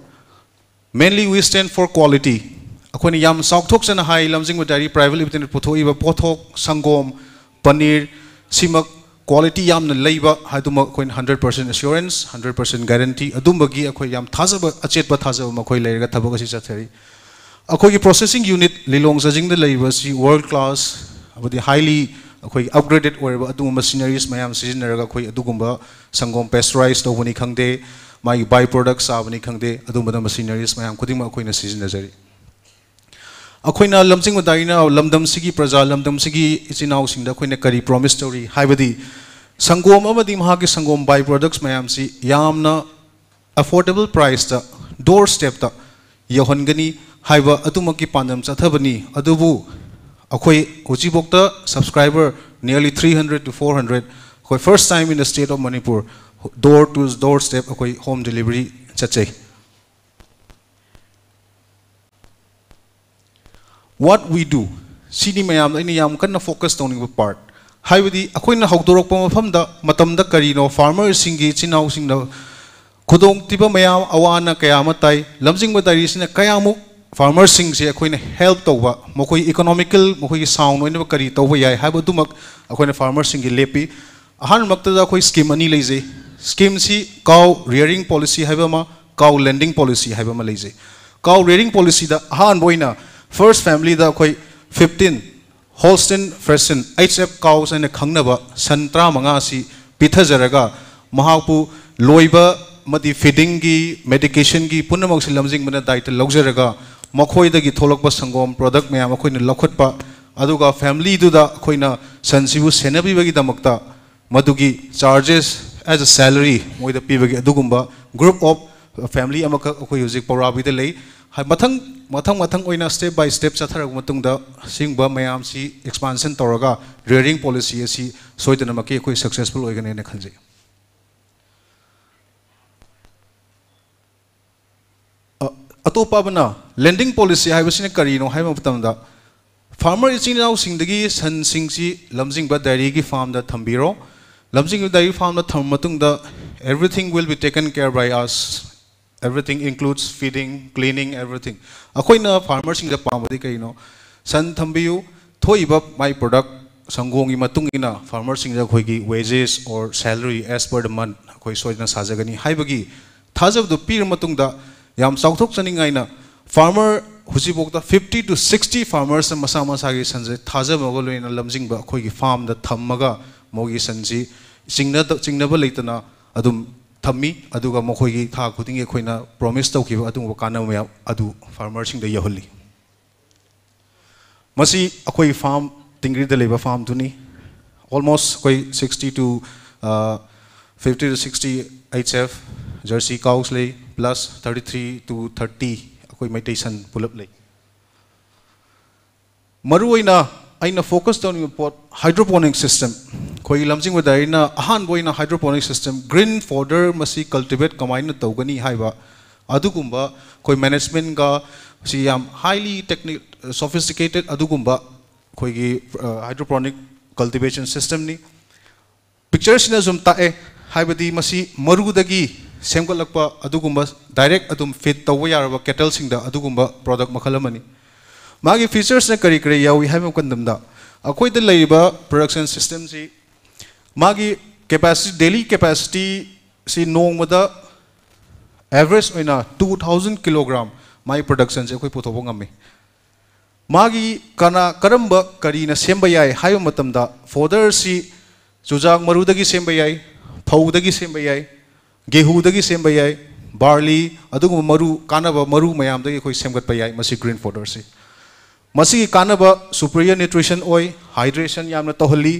mainly we stand for quality. ꯑꯩꯈꯣꯏꯅ ꯌꯥꯝ ꯆꯥꯎꯊꯣꯛꯆꯅ ꯍꯥꯏ, ꯂꯝꯖꯤꯡꯕ diary private limited ꯄꯨꯊꯣꯛꯏꯕ ꯄꯣꯠꯊꯣꯛ, ꯁꯪꯒꯣꯝ, ꯄꯅꯤꯔ, ꯁꯤꯃꯛ quality ꯌꯥꯝꯅ ꯂꯩꯕ, ꯑꯗꯨꯃꯛ ꯑꯩꯈꯣꯏꯅ hundred percent assurance, hundred percent guarantee, ꯑꯗꯨꯝꯕꯒꯤ ꯑꯩꯈꯣꯏ ꯌꯥꯝ ꯊꯥꯖꯕ, ꯑꯆꯦꯠꯄ ꯊꯥꯖꯕ ꯑꯃ ꯑꯩꯈꯣꯏ ꯂꯩꯔꯒ ꯊꯕꯛ ꯑꯁꯤ ꯆꯠꯊꯔꯤ꯫ ꯑꯩꯈꯣꯏꯒꯤ processing unit ꯂꯤꯂꯣꯡ ꯆꯥꯖꯤꯡꯗ ꯂꯩꯔꯤꯕ ꯑꯁꯤ world class ꯑꯃꯗꯤ highly ꯑꯩꯈꯣꯏꯒꯤ upgraded ꯑꯣꯏꯔꯕ ꯑꯗꯨꯒꯨꯝꯕ machineries ꯃꯌꯥꯝ ꯁꯤꯖꯤꯟꯅꯔꯒ ꯑꯩꯈꯣꯏ ꯑꯗꯨꯒꯨꯝꯕ ꯁꯪꯒꯣꯝ pasteurize ꯇꯧꯕꯅꯤ ꯈꯪꯗꯦ, ꯃꯥꯒꯤ by product ꯆꯥꯕꯅꯤ ꯈꯪꯗꯦ, ꯑꯗꯨꯝꯕꯗ machineries ꯃꯌꯥꯝ ꯈꯨꯗꯤꯡꯃꯛ ꯑꯩꯈꯣꯏꯅ ꯁꯤꯖꯤꯟꯅꯖꯔꯤ꯫ ꯑꯩꯈꯣꯏꯅ ꯂꯝꯖꯤꯡꯕ diaryꯅ ꯂꯝꯗꯝꯁꯤꯒꯤ ꯄ꯭ꯔꯖꯥ, ꯂꯝꯗꯝꯁꯤꯒꯤ ꯏꯆꯤꯟ ꯏꯅꯥꯎꯁꯤꯡꯗ ꯑꯩꯈꯣꯏꯅ ꯀꯔꯤ promise ꯇꯧꯔꯤ ꯍꯥꯏꯕꯗꯤ, ꯁꯪꯒꯣꯝ ꯑꯃꯗꯤ ꯃꯍꯥꯛꯀꯤ ꯁꯪꯒꯣꯝ by products ꯃꯌꯥꯝꯁꯤ ꯌꯥꯝꯅ affordable priceꯇ, door stepꯇ ꯌꯧꯍꯟꯒꯅꯤ ꯍꯥꯏꯕ ꯑꯗꯨꯃꯛꯀꯤ ꯄꯥꯟꯗꯝ ꯆꯠꯊꯕꯅꯤ꯫ ꯑꯗꯨꯕꯨ ꯑꯩꯈꯣꯏ ꯍꯧꯖꯤꯛꯐꯥꯎꯗ subscriber nearly three hundred to four hundred, ꯑꯩꯈꯣꯏ first time in the state of Manipur, door to door step ꯑꯩꯈꯣꯏ home delivery ꯆꯠꯆꯩ꯫ What we do, ꯁꯤꯅꯤ ꯃꯌꯥꯝꯗ ꯑꯩꯅ ꯌꯥꯝ ꯀꯟꯅ focus ꯇꯧꯅꯤꯡꯕ part꯫ ꯍꯥꯏꯕꯗꯤ ꯑꯩꯈꯣꯏꯅ ꯍꯧꯗꯣꯔꯛꯄ ꯃꯐꯝꯗ, ꯃꯇꯝꯗ ꯀꯔꯤꯅꯣ farmerꯁꯤꯡꯒꯤ ꯏꯆꯤꯟ ꯏꯅꯥꯎꯁꯤꯡꯗ ꯈꯨꯗꯣꯡꯊꯤꯕ ꯃꯌꯥꯝ, ꯑꯋꯥ ꯑꯅꯥ ꯀꯌꯥ ꯑꯃ ꯇꯥꯏ꯫ ꯂꯝꯖꯤꯡꯕ diaryꯁꯤꯅ ꯀꯌꯥꯃꯨꯛ farmerꯁꯤꯡꯁꯦ ꯑꯩꯈꯣꯏꯅ help ꯇꯧꯕ, ꯃꯈꯣꯏ economical, ꯃꯈꯣꯏꯒꯤ sound ꯑꯣꯏꯅꯕ ꯀꯔꯤ ꯇꯧꯕ ꯌꯥꯏ ꯍꯥꯏꯕ ꯑꯗꯨꯃꯛ ꯑꯩꯈꯣꯏꯅ farmerꯁꯤꯡꯒꯤ ꯂꯦꯞꯄꯤ꯫ ꯑꯍꯥꯟꯕꯃꯛꯇꯗ ꯑꯩꯈꯣꯏ scheme ꯑꯅꯤ ꯂꯩꯖꯩ꯫ Schemeꯁꯤ cow rearing policy ꯍꯥꯏꯕ ꯑꯃ, Cow lending policy ꯍꯥꯏꯕ ꯑꯃ ꯂꯩꯖꯩ꯫ Cow rearing policyꯗ ꯑꯍꯥꯟꯕ ꯑꯣꯏꯅ first familyꯗ ꯑꯩꯈꯣꯏ fifteen Holstein Friesian, H F cows ꯍꯥꯏꯅ ꯈꯪꯅꯕ ꯁꯟ ꯇꯔꯥꯃꯉꯥ ꯑꯁꯤ ꯄꯤꯊꯖꯔꯒ, ꯃꯍꯥꯛꯄꯨ ꯂꯣꯏꯕ ꯑꯃꯗꯤ feedingꯒꯤ, medicationꯒꯤ ꯄꯨꯝꯅꯃꯛꯁꯤ ꯂꯝꯖꯤꯡꯕꯅ ꯗꯥꯏꯇ ꯂꯧꯖꯔꯒ, ꯃꯈꯣꯏꯗꯒꯤ ꯊꯣꯛꯂꯛꯄ ꯁꯪꯒꯣꯝ product ꯃꯌꯥꯝ ꯑꯩꯈꯣꯏꯅ ꯂꯧꯈꯠꯄ, ꯑꯗꯨꯒ familyꯗꯨꯗ ꯑꯩꯈꯣꯏꯅ ꯁꯟꯁꯤꯕꯨ ꯁꯦꯟꯅꯕꯤꯕꯒꯤꯗꯃꯛꯇ ꯃꯗꯨꯒꯤ charges as a salary ꯃꯣꯏꯗ ꯄꯤꯕꯒꯤ ꯑꯗꯨꯒꯨꯝꯕ group of family ꯑꯃꯈꯛ ꯑꯩꯈꯣꯏ ꯍꯧꯖꯤꯛ ꯄꯧꯔꯥꯕꯤꯗ ꯂꯩ꯫ ꯍꯥꯏ-, ꯃꯊꯪ, ꯃꯊꯪ ꯃꯊꯪ ꯑꯣꯏꯅ step by step ꯆꯠꯊꯔꯛꯄ ꯃꯇꯨꯡꯗ ꯁꯤꯒꯨꯝꯕ ꯃꯌꯥꯝꯁꯤ expansion ꯇꯧꯔꯒ rearing policy ꯑꯁꯤ ꯁꯣꯏꯗꯅꯃꯛꯀꯤ ꯑꯩꯈꯣꯏ successful ꯑꯣꯏꯒꯅꯦꯅ ꯈꯟꯖꯩ꯫ ꯑ-, ꯑꯇꯣꯞꯄ ꯑꯃꯅ lending policy ꯍꯥꯏꯕꯁꯤꯅ ꯀꯔꯤꯅꯣ ꯍꯥꯏꯕ ꯃꯇꯝꯗ, farmer ꯏꯆꯤꯟ ꯏꯅꯥꯎꯁꯤꯡꯗꯒꯤ ꯁꯟꯁꯤꯡꯁꯤ ꯂꯝꯖꯤꯡꯕ dairyꯒꯤ farmꯗ ꯊꯝꯕꯤꯔꯣ꯫ ꯂꯝꯖꯤꯡꯕ dairy farmꯗ ꯊꯝꯕ ꯃꯇꯨꯡꯗ, everything will be taken care by us, everything includes feeding, cleaning, everything꯫ ꯑꯩꯈꯣꯏꯅ farmerꯁꯤꯡꯗ ꯄꯥꯝꯕꯗꯤ ꯀꯔꯤꯅꯣ? ꯁꯟ ꯊꯝꯕꯤꯌꯨ, ꯊꯣꯛꯏꯕ ꯃꯥꯏ product ꯁꯪꯒꯣꯝꯒꯤ ꯃꯇꯨꯡ ꯏꯟꯅ farmerꯁꯤꯡꯗ ꯑꯩꯈꯣꯏꯒꯤ wages or salary as per the month ꯑꯩꯈꯣꯏ ꯁꯣꯏꯗꯅ ꯁꯥꯖꯒꯅꯤ ꯍꯥꯏꯕꯒꯤ ꯊꯥꯖꯕꯗꯨ ꯄꯤꯔ ꯃꯇꯨꯡꯗ, ꯌꯥꯝ ꯆꯥꯎꯊꯣꯛꯆꯅꯤꯡꯉꯥꯏꯅ farmer ꯍꯧꯖꯤꯛꯐꯥꯎꯗ fifty to sixty farmers ꯃꯁꯥ ꯃꯁꯥꯒꯤ ꯁꯟꯁꯦ ꯊꯥꯖꯕꯒ ꯂꯣꯏꯅꯅ ꯂꯝꯖꯤꯡꯕ ꯑꯩꯈꯣꯏꯒꯤ farmꯗ ꯊꯝꯃꯒ, ꯃꯈꯣꯏꯒꯤ ꯁꯟꯁꯤ ꯆꯤꯡꯅꯗ-, ꯆꯤꯡꯅꯕ ꯂꯩꯇꯅ ꯑꯗꯨꯝ ꯊꯝꯃꯤ꯫ ꯑꯗꯨꯒ ꯃꯈꯣꯏꯒꯤ ꯊꯥ ꯈꯨꯗꯤꯡꯒꯤ ꯑꯩꯈꯣꯏꯅ promise ꯇꯧꯈꯤꯕ ꯑꯗꯨꯒꯨꯝꯕ ꯀꯥꯟꯅꯕ ꯃꯌꯥꯝ ꯑꯗꯨ farmerꯁꯤꯡꯗ ꯌꯧꯍꯜꯂꯤ꯫ ꯃꯁꯤ ꯑꯩꯈꯣꯏ farm, ꯇꯤꯡꯒ꯭ꯔꯤꯗ ꯂꯩꯕ farmꯗꯨꯅꯤ꯫ Almost ꯑꯩꯈꯣꯏ sixty to, ꯑ, fifty to sixty H F jersey cows ꯂꯩ, plus thirty three to thirty ꯑꯩꯈꯣꯏ ꯃꯩꯇꯩ ꯁꯟ ꯄꯨꯂꯞ ꯂꯩ꯫ ꯃꯔꯨꯑꯣꯏꯅ ꯑꯩꯅ focus ꯇꯧꯅꯤꯡꯕ ꯄꯣꯠ, hydroponic system꯫ ꯑꯩꯈꯣꯏꯒꯤ ꯂꯝꯖꯤꯡꯕꯗ ꯑꯩꯅ ꯑꯍꯥꯟꯕ ꯑꯣꯏꯅ hydroponic system, green fodder ꯃꯁꯤ cultivate ꯀꯃꯥꯏꯅ ꯇꯧꯒꯅꯤ ꯍꯥꯏꯕ ꯑꯗꯨꯒꯨꯝꯕ ꯑꯩꯈꯣꯏ managementꯒ ꯁꯤ ꯌꯥꯝ highly techni-, sophisticated ꯑꯗꯨꯒꯨꯝꯕ ꯑꯩꯈꯣꯏꯒꯤ, ꯑ, hydroponic cultivation systemꯅꯤ꯫ Pictureꯁꯤꯅ ꯁꯨꯝ ꯇꯥꯛꯑꯦ, ꯍꯥꯏꯕꯗꯤ ꯃꯁꯤ ꯃꯔꯨꯗꯒꯤ ꯁꯦꯝꯒꯠꯂꯛꯄ ꯑꯗꯨꯒꯨꯝꯕ direct ꯑꯗꯨꯝ feed ꯇꯧꯕ ꯌꯥꯔꯕ cattleꯁꯤꯡꯗ ꯑꯗꯨꯒꯨꯝꯕ product ꯃꯈꯜ ꯑꯃꯅꯤ꯫ ꯃꯥꯒꯤ featuresꯅ ꯀꯔꯤ ꯀꯔꯤ ꯌꯥꯎꯏ ꯍꯥꯏꯕ ꯃꯇꯝꯗ, ꯑꯩꯈꯣꯏꯗ ꯂꯩꯔꯤꯕ production systemꯁꯤ ꯃꯥꯒꯤ capacity, daily capacityꯁꯤ ꯅꯣꯡꯃꯗ ꯑꯦꯚꯔꯦꯖ ꯑꯣꯏꯅ ꯇꯨ ꯊꯥꯎꯖꯟ ꯀꯤꯂꯣꯒ꯭ꯔꯥꯝ ꯃꯥꯒꯤ ꯄ꯭ꯔꯗꯛꯁꯟꯁꯦ ꯑꯩꯈꯣꯏ ꯄꯨꯊꯣꯛꯄ ꯉꯝꯃꯤ꯫ ꯃꯥꯒꯤ ꯀꯅꯥ ꯀꯔꯝꯕ ꯀꯔꯤꯅ ꯁꯦꯝꯕ ꯌꯥꯏ ꯍꯥꯏꯕ ꯃꯇꯝꯗ, ꯐꯣꯗꯔꯁꯤ ꯆꯨꯖꯥꯛ ꯃꯔꯨꯗꯒꯤ ꯁꯦꯝꯕ ꯌꯥꯏ, ꯐꯧꯗꯒꯤ ꯁꯦꯝꯕ ꯌꯥꯏ, ꯒꯦꯍꯨꯗꯒꯤ ꯁꯦꯝꯕ ꯌꯥꯏ, ꯕꯥꯔꯂꯤ, ꯑꯗꯨꯒꯨꯝꯕ ꯃꯔꯨ, ꯀꯥꯟꯅꯕ ꯃꯔꯨ ꯃꯌꯥꯝꯗꯒꯤ ꯑꯩꯈꯣꯏ ꯁꯦꯝꯒꯠꯄ ꯌꯥꯏ ꯃꯁꯤ ꯒ꯭ꯔꯤꯟ ꯐꯣꯗꯔꯁꯤ꯫ ꯃꯁꯤꯒꯤ ꯀꯥꯟꯅꯕ ꯁꯨꯄꯤꯔꯤꯌꯔ ꯅ꯭ꯌꯨꯇ꯭ꯔꯤꯁꯟ ꯑꯣꯏ, ꯍꯥꯏꯗ꯭ꯔꯦꯁꯟ ꯌꯥꯝꯅ ꯇꯧꯍꯜꯂꯤ,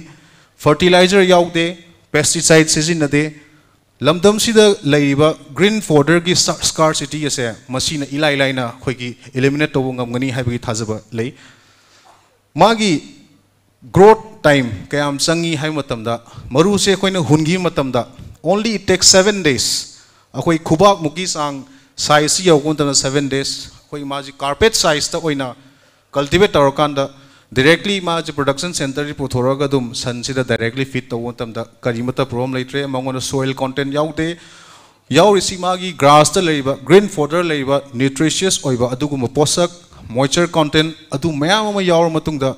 ꯐꯔꯇꯤꯂꯥꯏꯖꯔ ꯌꯥꯎꯗꯦ, ꯄꯦꯁꯇꯤꯁꯥꯏꯠ ꯁꯤꯖꯤꯟꯅꯗꯦ꯫ ꯂꯝꯗꯝꯁꯤꯗ ꯂꯩꯔꯤꯕ ꯒ꯭ꯔꯤꯟ ꯐꯣꯗꯔꯒꯤ ꯁ꯭ꯀꯥꯔꯁꯤꯇꯤ ꯑꯁꯦ ꯃꯁꯤꯅ ꯏꯂꯥꯏ ꯂꯥꯏꯅ ꯑꯩꯈꯣꯏꯒꯤ ꯏꯂꯤꯃꯤꯅꯦꯠ ꯇꯧꯕ ꯉꯝꯒꯅꯤ ꯍꯥꯏꯕꯒꯤ ꯊꯥꯖꯕ ꯂꯩ꯫ ꯃꯥꯒꯤ ꯒ꯭ꯔꯣꯠ ꯇꯥꯏꯝ ꯀꯌꯥꯝ ꯆꯪꯉꯤ ꯍꯥꯏꯕ ꯃꯇꯝꯗ, ꯃꯔꯨꯁꯦ ꯑꯩꯈꯣꯏꯅ ꯍꯨꯟꯈꯤꯕ ꯃꯇꯝꯗ, only it takes seven days, ꯑꯩꯈꯣꯏ ꯈꯨꯕꯥꯛꯃꯨꯛꯀꯤ ꯆꯥꯡ ꯁꯥꯏꯖꯁꯤ ꯌꯧꯔꯛꯄ ꯃꯇꯝꯗ, ꯁꯚꯦꯟ ꯗꯦꯖ ꯑꯩꯈꯣꯏ ꯃꯥꯁꯤ ꯀꯥꯔꯄꯦꯠ ꯁꯥꯏꯖꯇ ꯑꯣꯏꯅ ꯀꯜꯇꯤꯚꯦꯠ ꯇꯧꯔꯀꯥꯟꯗ, ꯗꯥꯏꯔꯦꯛꯂꯤ ꯃꯥꯁꯦ ꯄ꯭ꯔꯗꯛꯁꯟ ꯁꯦꯟꯇꯔꯗꯒꯤ ꯄꯨꯊꯣꯔꯛꯑꯒ ꯑꯗꯨꯝ ꯁꯟꯁꯤꯗ ꯗꯥꯏꯔꯦꯛꯂꯤ ꯐꯤꯠ ꯇꯧꯕ ꯃꯇꯝꯗ ꯀꯔꯤꯃꯠꯇ ꯄ꯭ꯔꯣꯕ꯭ꯂꯦꯝ ꯂꯩꯇ꯭ꯔꯦ꯫ ꯃꯉꯣꯟꯗ ꯁꯣꯏꯜ ꯀꯣꯟꯇꯦꯟ ꯌꯥꯎꯗꯦ꯫ ꯌꯥꯎꯔꯤꯁꯤ ꯃꯥꯒꯤ ꯒ꯭ꯔꯥꯁꯇ ꯂꯩꯔꯤꯕ, ꯒ꯭ꯔꯤꯟ ꯐꯣꯗꯔ ꯂꯩꯔꯤꯕ, ꯅ꯭ꯌꯨꯇ꯭ꯔꯤꯁꯤꯌꯁ ꯑꯣꯏꯕ ꯑꯗꯨꯒꯨꯝꯕ ꯄꯣꯠꯁꯛ, ꯃꯣꯏꯆꯔ ꯀꯣꯟꯇꯦꯟ ꯑꯗꯨ ꯃꯌꯥꯝ ꯑꯃ ꯌꯥꯎꯔ ꯃꯇꯨꯡꯗ,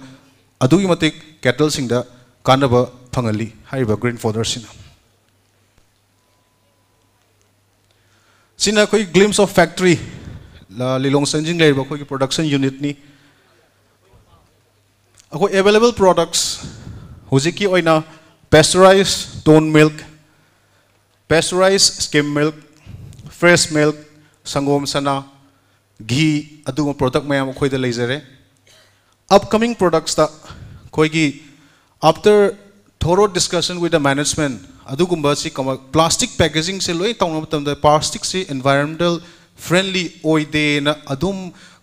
ꯑꯗꯨꯛꯀꯤ ꯃꯇꯤꯛ ꯀꯦꯇꯜꯁꯤꯡꯗ ꯀꯥꯟꯅꯕ ꯐꯪꯍꯜꯂꯤ ꯍꯥꯏꯔꯤꯕ ꯒ꯭ꯔꯤꯟ ꯐꯣꯗꯔꯁꯤꯅ꯫ ꯁꯤꯅ ꯑꯩꯈꯣꯏ ꯒ꯭ꯂꯤꯝꯁ ꯑꯣꯐ ꯐꯦꯛꯇ꯭ꯔꯤ, ꯂꯤꯂꯣꯡ ꯆꯪꯖꯤꯡ ꯂꯩꯔꯤꯕ ꯑꯩꯈꯣꯏꯒꯤ ꯄ꯭ꯔꯣꯗꯛꯁꯟ ꯌꯨꯅꯤꯠꯅꯤ꯫ ꯑꯩꯈꯣꯏ ꯑꯦꯕꯥꯏꯂꯦꯕꯜ ꯄ꯭ꯔꯣꯗꯛꯁ ꯍꯧꯖꯤꯛꯀꯤ ꯑꯣꯏꯅ pasteurised toned milk, pasteurised skim milk, fresh milk, ꯁꯪꯒꯣꯝ ꯁꯅꯥ, ꯘꯤ, ꯑꯗꯨꯒꯨꯝꯕ ꯄ꯭ꯔꯣꯗꯛ ꯃꯌꯥꯝ ꯑꯩꯈꯣꯏꯗ ꯂꯩꯖꯔꯦ꯫ ꯑꯞꯀꯃꯤꯡ ꯄ꯭ꯔꯣꯗꯛꯁꯇ ꯑꯩꯈꯣꯏꯒꯤ, after thorough discussion with the management, ꯑꯗꯨꯒꯨꯝꯕꯁꯤ ꯀꯃ-, ꯄ꯭ꯂꯥꯁꯇꯤꯛ ꯄꯦꯀꯦꯖꯤꯡꯁꯦ ꯂꯣꯏ ꯇꯧꯅꯕ ꯃꯇꯝꯗ ꯄ꯭ꯂꯥꯁꯇꯤꯛꯁꯤ ꯏꯟꯚꯥꯏꯔꯣꯟꯃꯦꯟꯇꯦꯜ ꯐ꯭ꯔꯦꯟꯂꯤ ꯑꯣꯏꯗꯦꯅ ꯑꯗꯨꯝ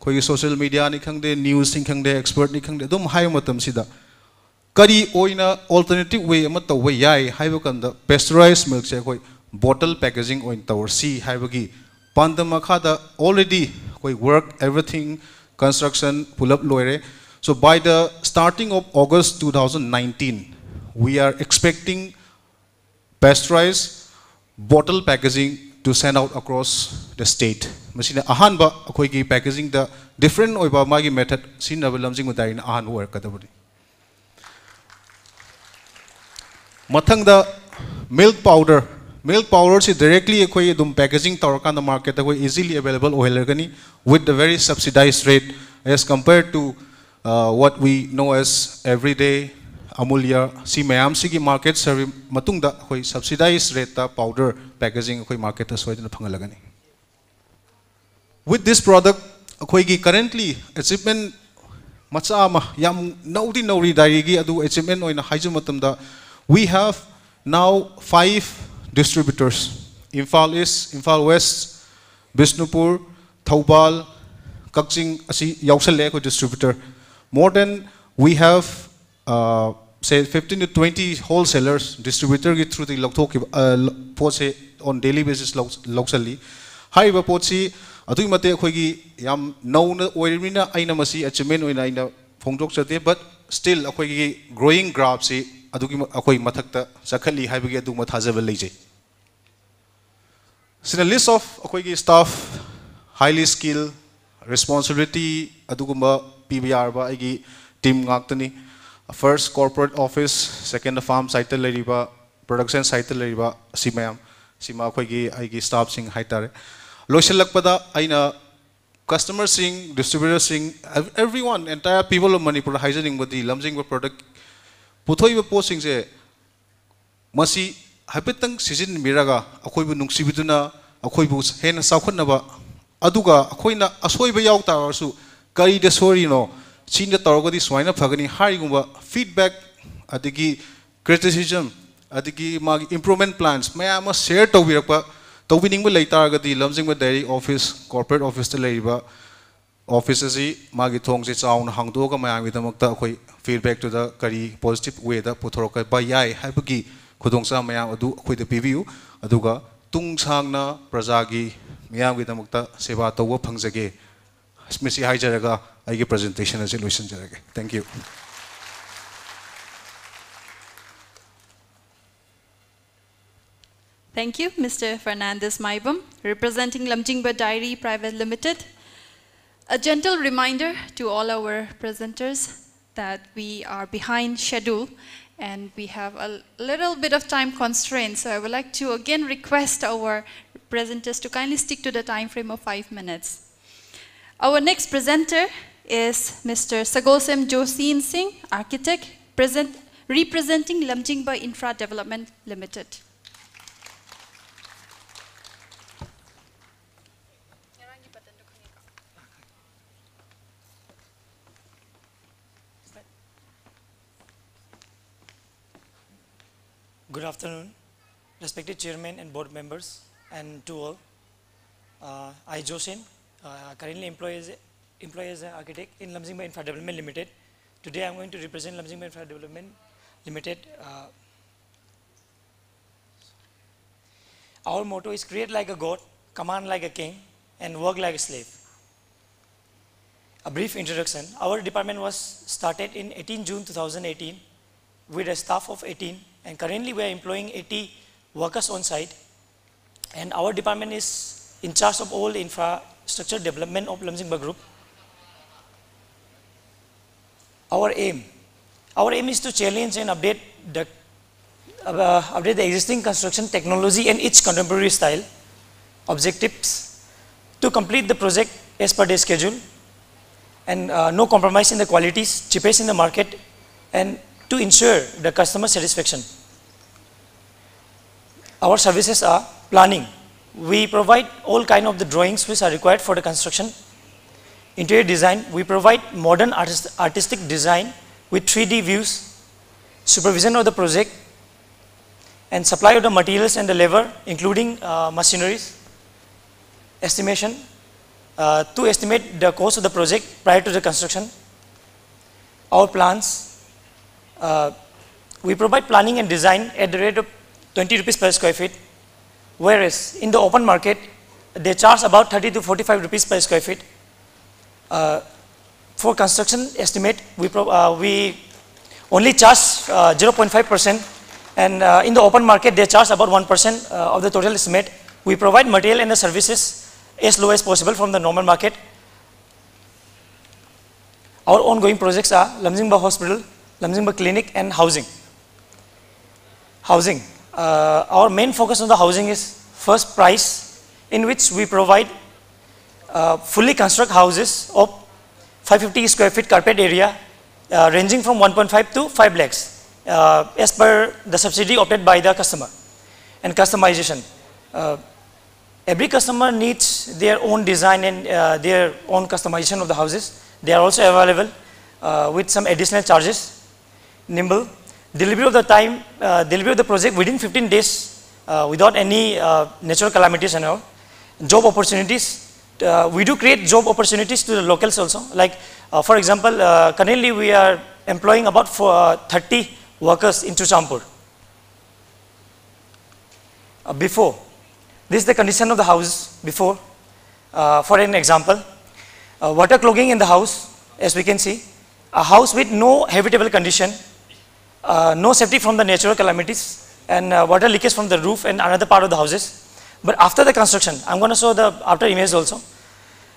ꯑꯩꯈꯣꯏꯒꯤ ꯁꯣꯁꯤꯌꯦꯜ ꯃꯤꯗꯤꯌꯥꯅꯤ ꯈꯪꯗꯦ, ꯅ꯭ꯌꯨꯁꯅꯤ ꯈꯪꯗꯦ, ꯑꯦꯛꯁꯄꯔꯠꯅꯤ ꯈꯪꯗꯦ, ꯑꯗꯨꯝ ꯍꯥꯏꯕ ꯃꯇꯝꯁꯤꯗ ꯀꯔꯤ ꯑꯣꯏꯅ ꯑꯣꯜꯇꯔꯅꯦꯇꯤꯞ ꯋꯦ ꯑꯃ ꯇꯧꯕ ꯌꯥꯏ ꯍꯥꯏꯕ ꯀꯥꯟꯗ ꯄꯦꯁꯆꯔꯥꯏꯁ ꯃꯤꯜꯛꯁꯦ ꯑꯩꯈꯣꯏ ꯕꯣꯇꯜ ꯄꯦꯀꯦꯖꯤꯡ ꯑꯣꯏꯅ ꯇꯧꯔꯁꯤ ꯍꯥꯏꯕꯒꯤ ꯄꯥꯟꯗꯝ ꯃꯈꯥꯗ already ꯑꯩꯈꯣꯏ work, everything, construction ꯄꯨꯂꯞ ꯂꯣꯏꯔꯦ꯫ So by the starting of August two thousand nineteen, we are expecting pasteurized bottle packaging to send out across the state. ꯃꯁꯤꯅ ꯑꯍꯥꯟꯕ ꯑꯩꯈꯣꯏꯒꯤ ꯄꯦꯀꯦꯖꯤꯡꯗ ꯗꯤꯐ꯭ꯔꯦꯟ ꯑꯣꯏꯕ ꯃꯥꯒꯤ ꯃꯦꯊꯠ ꯁꯤꯖꯤꯟꯅꯕ ꯂꯝꯖꯤꯡꯕ ꯗꯥꯏꯔꯤꯅ ꯑꯍꯥꯟꯕ ꯑꯣꯏꯔꯛꯀꯗꯕꯅꯤ꯫ ꯃꯊꯪꯗ ꯃꯤꯜꯛ ꯄꯥꯎꯗꯔ, Milk powder ꯁꯤ directly ꯑꯩꯈꯣꯏ ꯑꯗꯨꯝ packaging ꯇꯧꯔꯀꯥꯟꯗ market ꯇ ꯑꯩꯈꯣꯏ easily available ꯑꯣꯏꯍꯜꯂꯒꯅꯤ, with the very subsidized rate as compared to uh, what we know as everyday Amulya. ꯁꯤ ꯃꯌꯥꯝꯁꯤꯒꯤ market survey ꯃꯇꯨꯡꯗ ꯑꯩꯈꯣꯏ subsidized rate ꯇ powder packaging ꯑꯩꯈꯣꯏ market ꯇ ꯁꯣꯏꯗꯅ ꯐꯪꯍꯜꯂꯒꯅꯤ꯫ With this product, ꯑꯩꯈꯣꯏꯒꯤ currently achievement ꯃꯆꯥ ꯑꯃ, ꯌꯥꯝ ꯅꯧꯗꯤ ꯅꯧꯔꯤ dairy ꯒꯤ, ꯑꯗꯨ achievement ꯑꯣꯏꯅ ꯍꯥꯏꯖꯕ ꯃꯇꯝꯗ, we have now five distributors: Imphal East, Imphal West, Bishnupur, Thoubal, Kakching ꯑꯁꯤ ꯌꯥꯎꯁꯜꯂꯦ ꯑꯩꯈꯣꯏ distributor꯫ More than we have uh, say fifteen to twenty wholesalers distributor ꯒꯤ through ꯗꯒꯤ ꯂꯧꯊꯣꯛꯈꯤꯕ, uh, ꯄꯣꯠꯁꯦ on daily basis ꯂꯧ-, ꯂꯧꯁꯜꯂꯤ꯫ ꯍꯥꯏꯔꯤꯕ ꯄꯣꯠꯁꯤ ꯑꯗꯨꯛꯀꯤ ꯃꯇꯤꯛ ꯑꯩꯈꯣꯏꯒꯤ ꯌꯥꯝ ꯅꯧꯅ ꯑꯣꯏꯔꯤꯕꯅꯤꯅ ꯑꯩꯅ ꯃꯁꯤ achievement ꯑꯣꯏꯅ ꯑꯩꯅ ꯐꯣꯡꯗꯣꯛꯆꯗꯦ, but still ꯑꯩꯈꯣꯏꯒꯤ growing graph ꯁꯤ ꯑꯗꯨꯒꯤ ꯃ-, ꯑꯩꯈꯣꯏ ꯃꯊꯛꯇ ꯆꯈꯠꯂꯤ ꯍꯥꯏꯕꯒꯤ ꯑꯗꯨꯒꯨꯝꯕ ꯊꯥꯖꯕ ꯂꯩꯖꯩ꯫ ꯁꯤꯅ list of ꯑꯩꯈꯣꯏꯒꯤ staff, highly skill, responsibility ꯑꯗꯨꯒꯨꯝꯕ ꯄꯤꯕ ꯌꯥꯔꯕ ꯑꯩꯒꯤ team ꯉꯥꯛꯇꯅꯤ꯫ First corporate office, second farm side ꯇ ꯂꯩꯔꯤꯕ, production side ꯇ ꯂꯩꯔꯤꯕ, ꯑꯁꯤ ꯃꯌꯥꯝ, ꯁꯤꯃ ꯑꯩꯈꯣꯏꯒꯤ, ꯑꯩꯒꯤ staff ꯁꯤꯡ ꯍꯥꯏꯇꯥꯔꯦ꯫ ꯂꯣꯏꯁꯤꯜꯂꯛꯄꯗ ꯑꯩꯅ customer ꯁꯤꯡ, distributor ꯁꯤꯡ, ev-, everyone, entire people of Manipur ꯍꯥꯏꯖꯅꯤꯡꯕꯗꯤ, ꯂꯝꯖꯤꯡꯕ product ꯄꯨꯊꯣꯛꯏꯕ ꯄꯣꯠꯁꯤꯡꯁꯦ ꯃꯁꯤ ꯍꯥꯏꯐꯦꯠꯇꯪ ꯁꯤꯖꯤꯟꯅꯕꯤꯔꯒ ꯑꯩꯈꯣꯏꯕꯨ ꯅꯨꯡꯁꯤꯕꯤꯗꯨꯅ ꯑꯩꯈꯣꯏꯕꯨ ꯍꯦꯟꯅ ꯆꯥꯎꯈꯠꯅꯕ, ꯑꯗꯨꯒ ꯑꯩꯈꯣꯏꯅ ꯑꯁꯣꯏꯕ ꯌꯥꯎ ꯇꯥꯔꯒꯁꯨ ꯀꯔꯤꯗ ꯁꯣꯏꯔꯤꯅꯣ, ꯁꯤꯅ ꯇꯧꯔꯒꯗꯤ ꯁꯨꯃꯥꯏꯅ ꯐꯒꯅꯤ ꯍꯥꯏꯔꯤꯒꯨꯝꯕ feedback, ꯑꯗꯒꯤ criticism, ꯑꯗꯒꯤ ꯃꯥꯒꯤ improvement plans ꯃꯌꯥꯝ ꯑꯃ share ꯇꯧꯕꯤꯔꯛꯄ, ꯇꯧꯕꯤꯅꯤꯡꯕ ꯂꯩ ꯇꯥꯔꯒꯗꯤ ꯂꯝꯖꯤꯡꯕ dairy office, corporate office ꯇ ꯂꯩꯔꯤꯕ office ꯑꯁꯤ ꯃꯥꯒꯤ ꯊꯣꯡꯁꯦ ꯆꯥꯎꯅ ꯍꯥꯡꯗꯣꯛꯑꯒ ꯃꯌꯥꯝꯒꯤꯗꯃꯛꯇ ꯑꯩꯈꯣꯏ feedback ꯇꯨꯗ ꯀꯔꯤ positive way ꯗ ꯄꯨꯊꯣꯔꯛꯄ ꯌꯥꯏ ꯍꯥꯏꯕꯒꯤ ꯈꯨꯗꯣꯡꯆꯥꯕ ꯃꯌꯥꯝ ꯑꯗꯨ ꯑꯩꯈꯣꯏꯗ ꯄꯤꯕꯤꯌꯨ, ꯑꯗꯨꯒ ꯇꯨꯡ ꯁꯥꯡꯅ ꯄ꯭ꯔꯖꯥꯒꯤ ꯃꯤꯌꯥꯝꯒꯤꯗꯃꯛꯇ ꯁꯦꯕꯥ ꯇꯧꯕ ꯐꯪꯖꯒꯦ꯫ ꯃꯁꯤ ꯍꯥꯏꯖꯔꯒ ꯑꯩꯒꯤ presentation ꯑꯁꯤ ꯂꯣꯏꯁꯤꯟꯖꯔꯒꯦ꯫ Thank you. Thank you, Mister Fernandez Maibam, representing Lamjingba Dairy Private Limited. A gentle reminder to all our presenters that we are behind schedule And we have a little bit of time constraint, so I would like to again request our presenters to kindly stick to the time frame of five minutes. Our next presenter is Mister Sagolsem Josin Singh, architect, present, representing Lamjingba Infra Development Limited. Good afternoon, respected chairman and board members, and to all. Uh, I, Josin, uh, currently employ as, employ as an architect in Lamjingba Infra Development Limited. Today I'm going to represent Lamjingba Infra Development Limited. Uh, our motto is create like a god, command like a king, and work like a slave. A brief introduction. Our department was started in eighteen June two thousand eighteen with a staff of eighteen, and currently we are employing eighty workers on site. And our department is in charge of all infrastructure development of Lamjingba Group. Our aim. Our aim is to challenge and update the, uh, update the existing construction technology and its contemporary style. Objectives: to complete the project as per the schedule, and uh, no compromise in the qualities, cheapest in the market, and to ensure the customer satisfaction. Our services are planning. We provide all kind of the drawings which are required for the construction. Interior design, we provide modern artist, artistic design with three D views, supervision of the project, and supply of the materials and the labor, including uh, machineries. Estimation, uh, to estimate the cost of the project prior to the construction. Our plans, uh, we provide planning and design at the rate of twenty rupees per square feet, whereas in the open market, they charge about thirty to forty-five rupees per square feet. Uh, for construction estimate, we, pro- uh, we only charge uh, zero point five percent, and uh, in the open market, they charge about one percent uh, of the total estimate. We provide material and the services as low as possible from the normal market. Our ongoing projects are Lamjingba Hospital, Lamjingba Clinic, and housing. Housing. Uh, our main focus on the housing is first price, in which we provide uh, fully construct houses of five fifty square feet carpet area, uh, ranging from one point five to five lakhs, uh, as per the subsidy opted by the customer, and customization. Uh, every customer needs their own design and uh, their own customization of the houses. They are also available uh, with some additional charges. Nimble. Delivery of the time, uh, delivery of the project within fifteen days uh, without any uh, natural calamities and all. Job opportunities. Uh, we do create job opportunities to the locals also. Like, uh, for example, uh, currently we are employing about for, uh, thirty workers in Churachandpur. Uh, before, this is the condition of the house before. Uh, for an example, uh, water clogging in the house, as we can see, a house with no habitable condition, uh, no safety from the natural calamities, and uh, water leakage from the roof and another part of the houses. But after the construction, I'm going to show the after image also.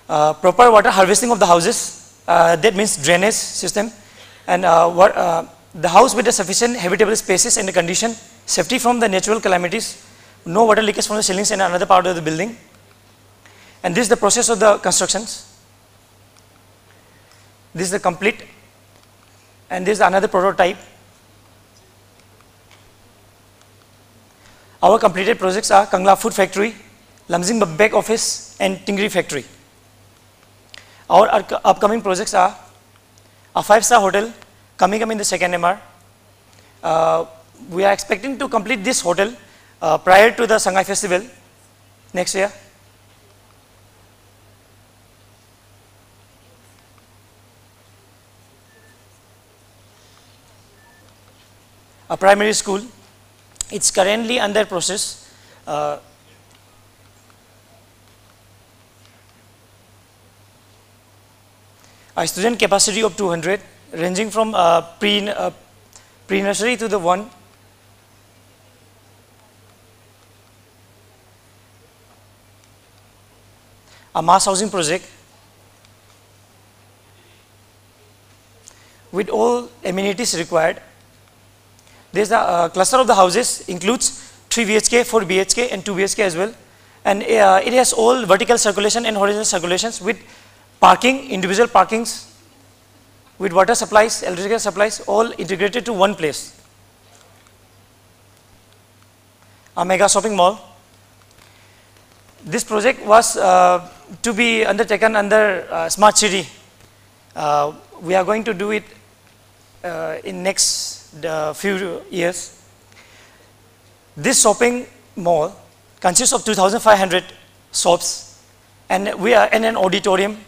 Uh, proper water harvesting of the houses, uh, that means drainage system, and uh, what, uh, the house with the sufficient habitable spaces and the condition, safety from the natural calamities, no water leakage from the ceilings and another part of the building. And this is the process of the constructions. This is the complete, and this is another prototype. Our completed projects are Kangla Food Factory, Lumjing Bag Office, and Tingri Factory. Our upcoming projects are a five-star hotel coming up in the second M R. Uh, we are expecting to complete this hotel uh, prior to the Sangai Festival next year. A primary school. It's currently under process. Uh, a student capacity of two hundred, ranging from uh, pre, uh, pre-nursery to the one. A mass housing project with all amenities required. This uh, cluster of the houses includes three B H K, four B H K, and two B H K as well. And uh, it has all vertical circulation and horizontal circulations with parking, individual parkings, with water supplies, electrical supplies, all integrated to one place. A mega shopping mall. This project was uh, to be undertaken under uh, Smart City. Uh, we are going to do it uh, in next uh, few years. This shopping mall consists of two thousand five hundred shops and, we are, and an auditorium.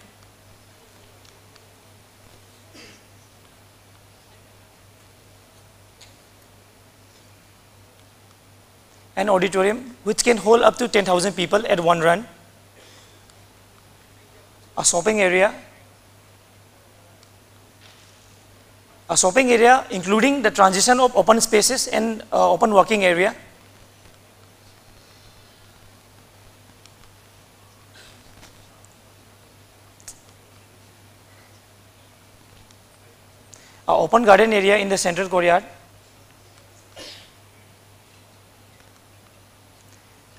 An auditorium which can hold up to ten thousand people at one run, a shopping area, a shopping area including the transition of open spaces and uh, open working area. A open garden area in the central courtyard.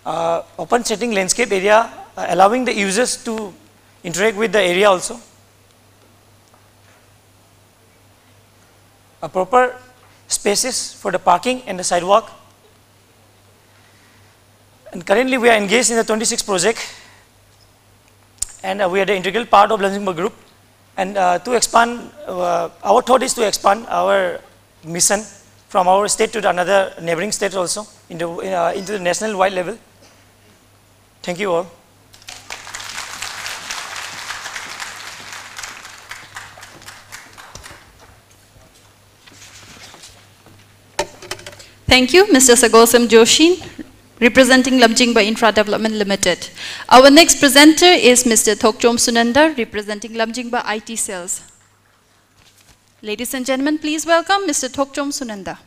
Uh, open sitting landscape area, uh, allowing the users to interact with the area also. A proper spaces for the parking and the sidewalk. And currently we are engaged in the twenty-six project, and uh, we are the integral part of Lamjingba Group. And uh, to expand, uh, our thought is to expand our mission from our state to the another neighboring state also, into, uh, into the national wide level. Thank you all. Thank you, Mister Sagolsem Joshi, representing Lamjingba Infra Development Limited. Our next presenter is Mister Thokchom Sunanda, representing Lamjingba I T Cells. Ladies and gentlemen, please welcome Mister Thokchom Sunanda.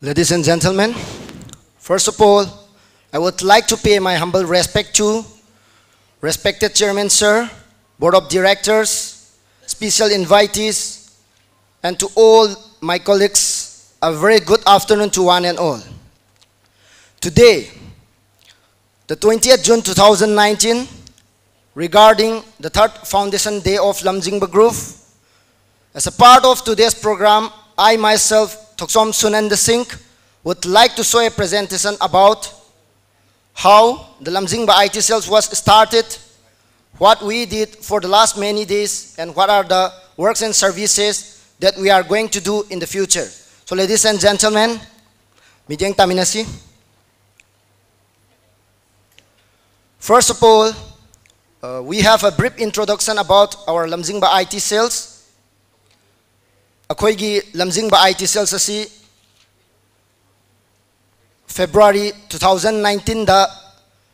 Ladies and gentlemen, first of all, I would like to pay my humble respect to respected Chairman Sir, Board of Directors, special invitees, and to all my colleagues, a very good afternoon to one and all. Today, the twentieth June two thousand nineteen, regarding the third Foundation Day of Lamjingba Group, as a part of today's program, I myself, Thoksom Sunanda Singh, would like to show a presentation about how the Lamjingba I T Sales was started, what we did for the last many days, and what are the works and services that we are going to do in the future. So, ladies and gentlemen, meeting taminasi. First of all, uh, we have a brief introduction about our Lamjingba I T Sales. ꯑꯩꯈꯣꯏꯒꯤ ꯂꯝꯖꯤꯡꯕ I T Sales ꯑꯁꯤ February two thousand nineteenꯗ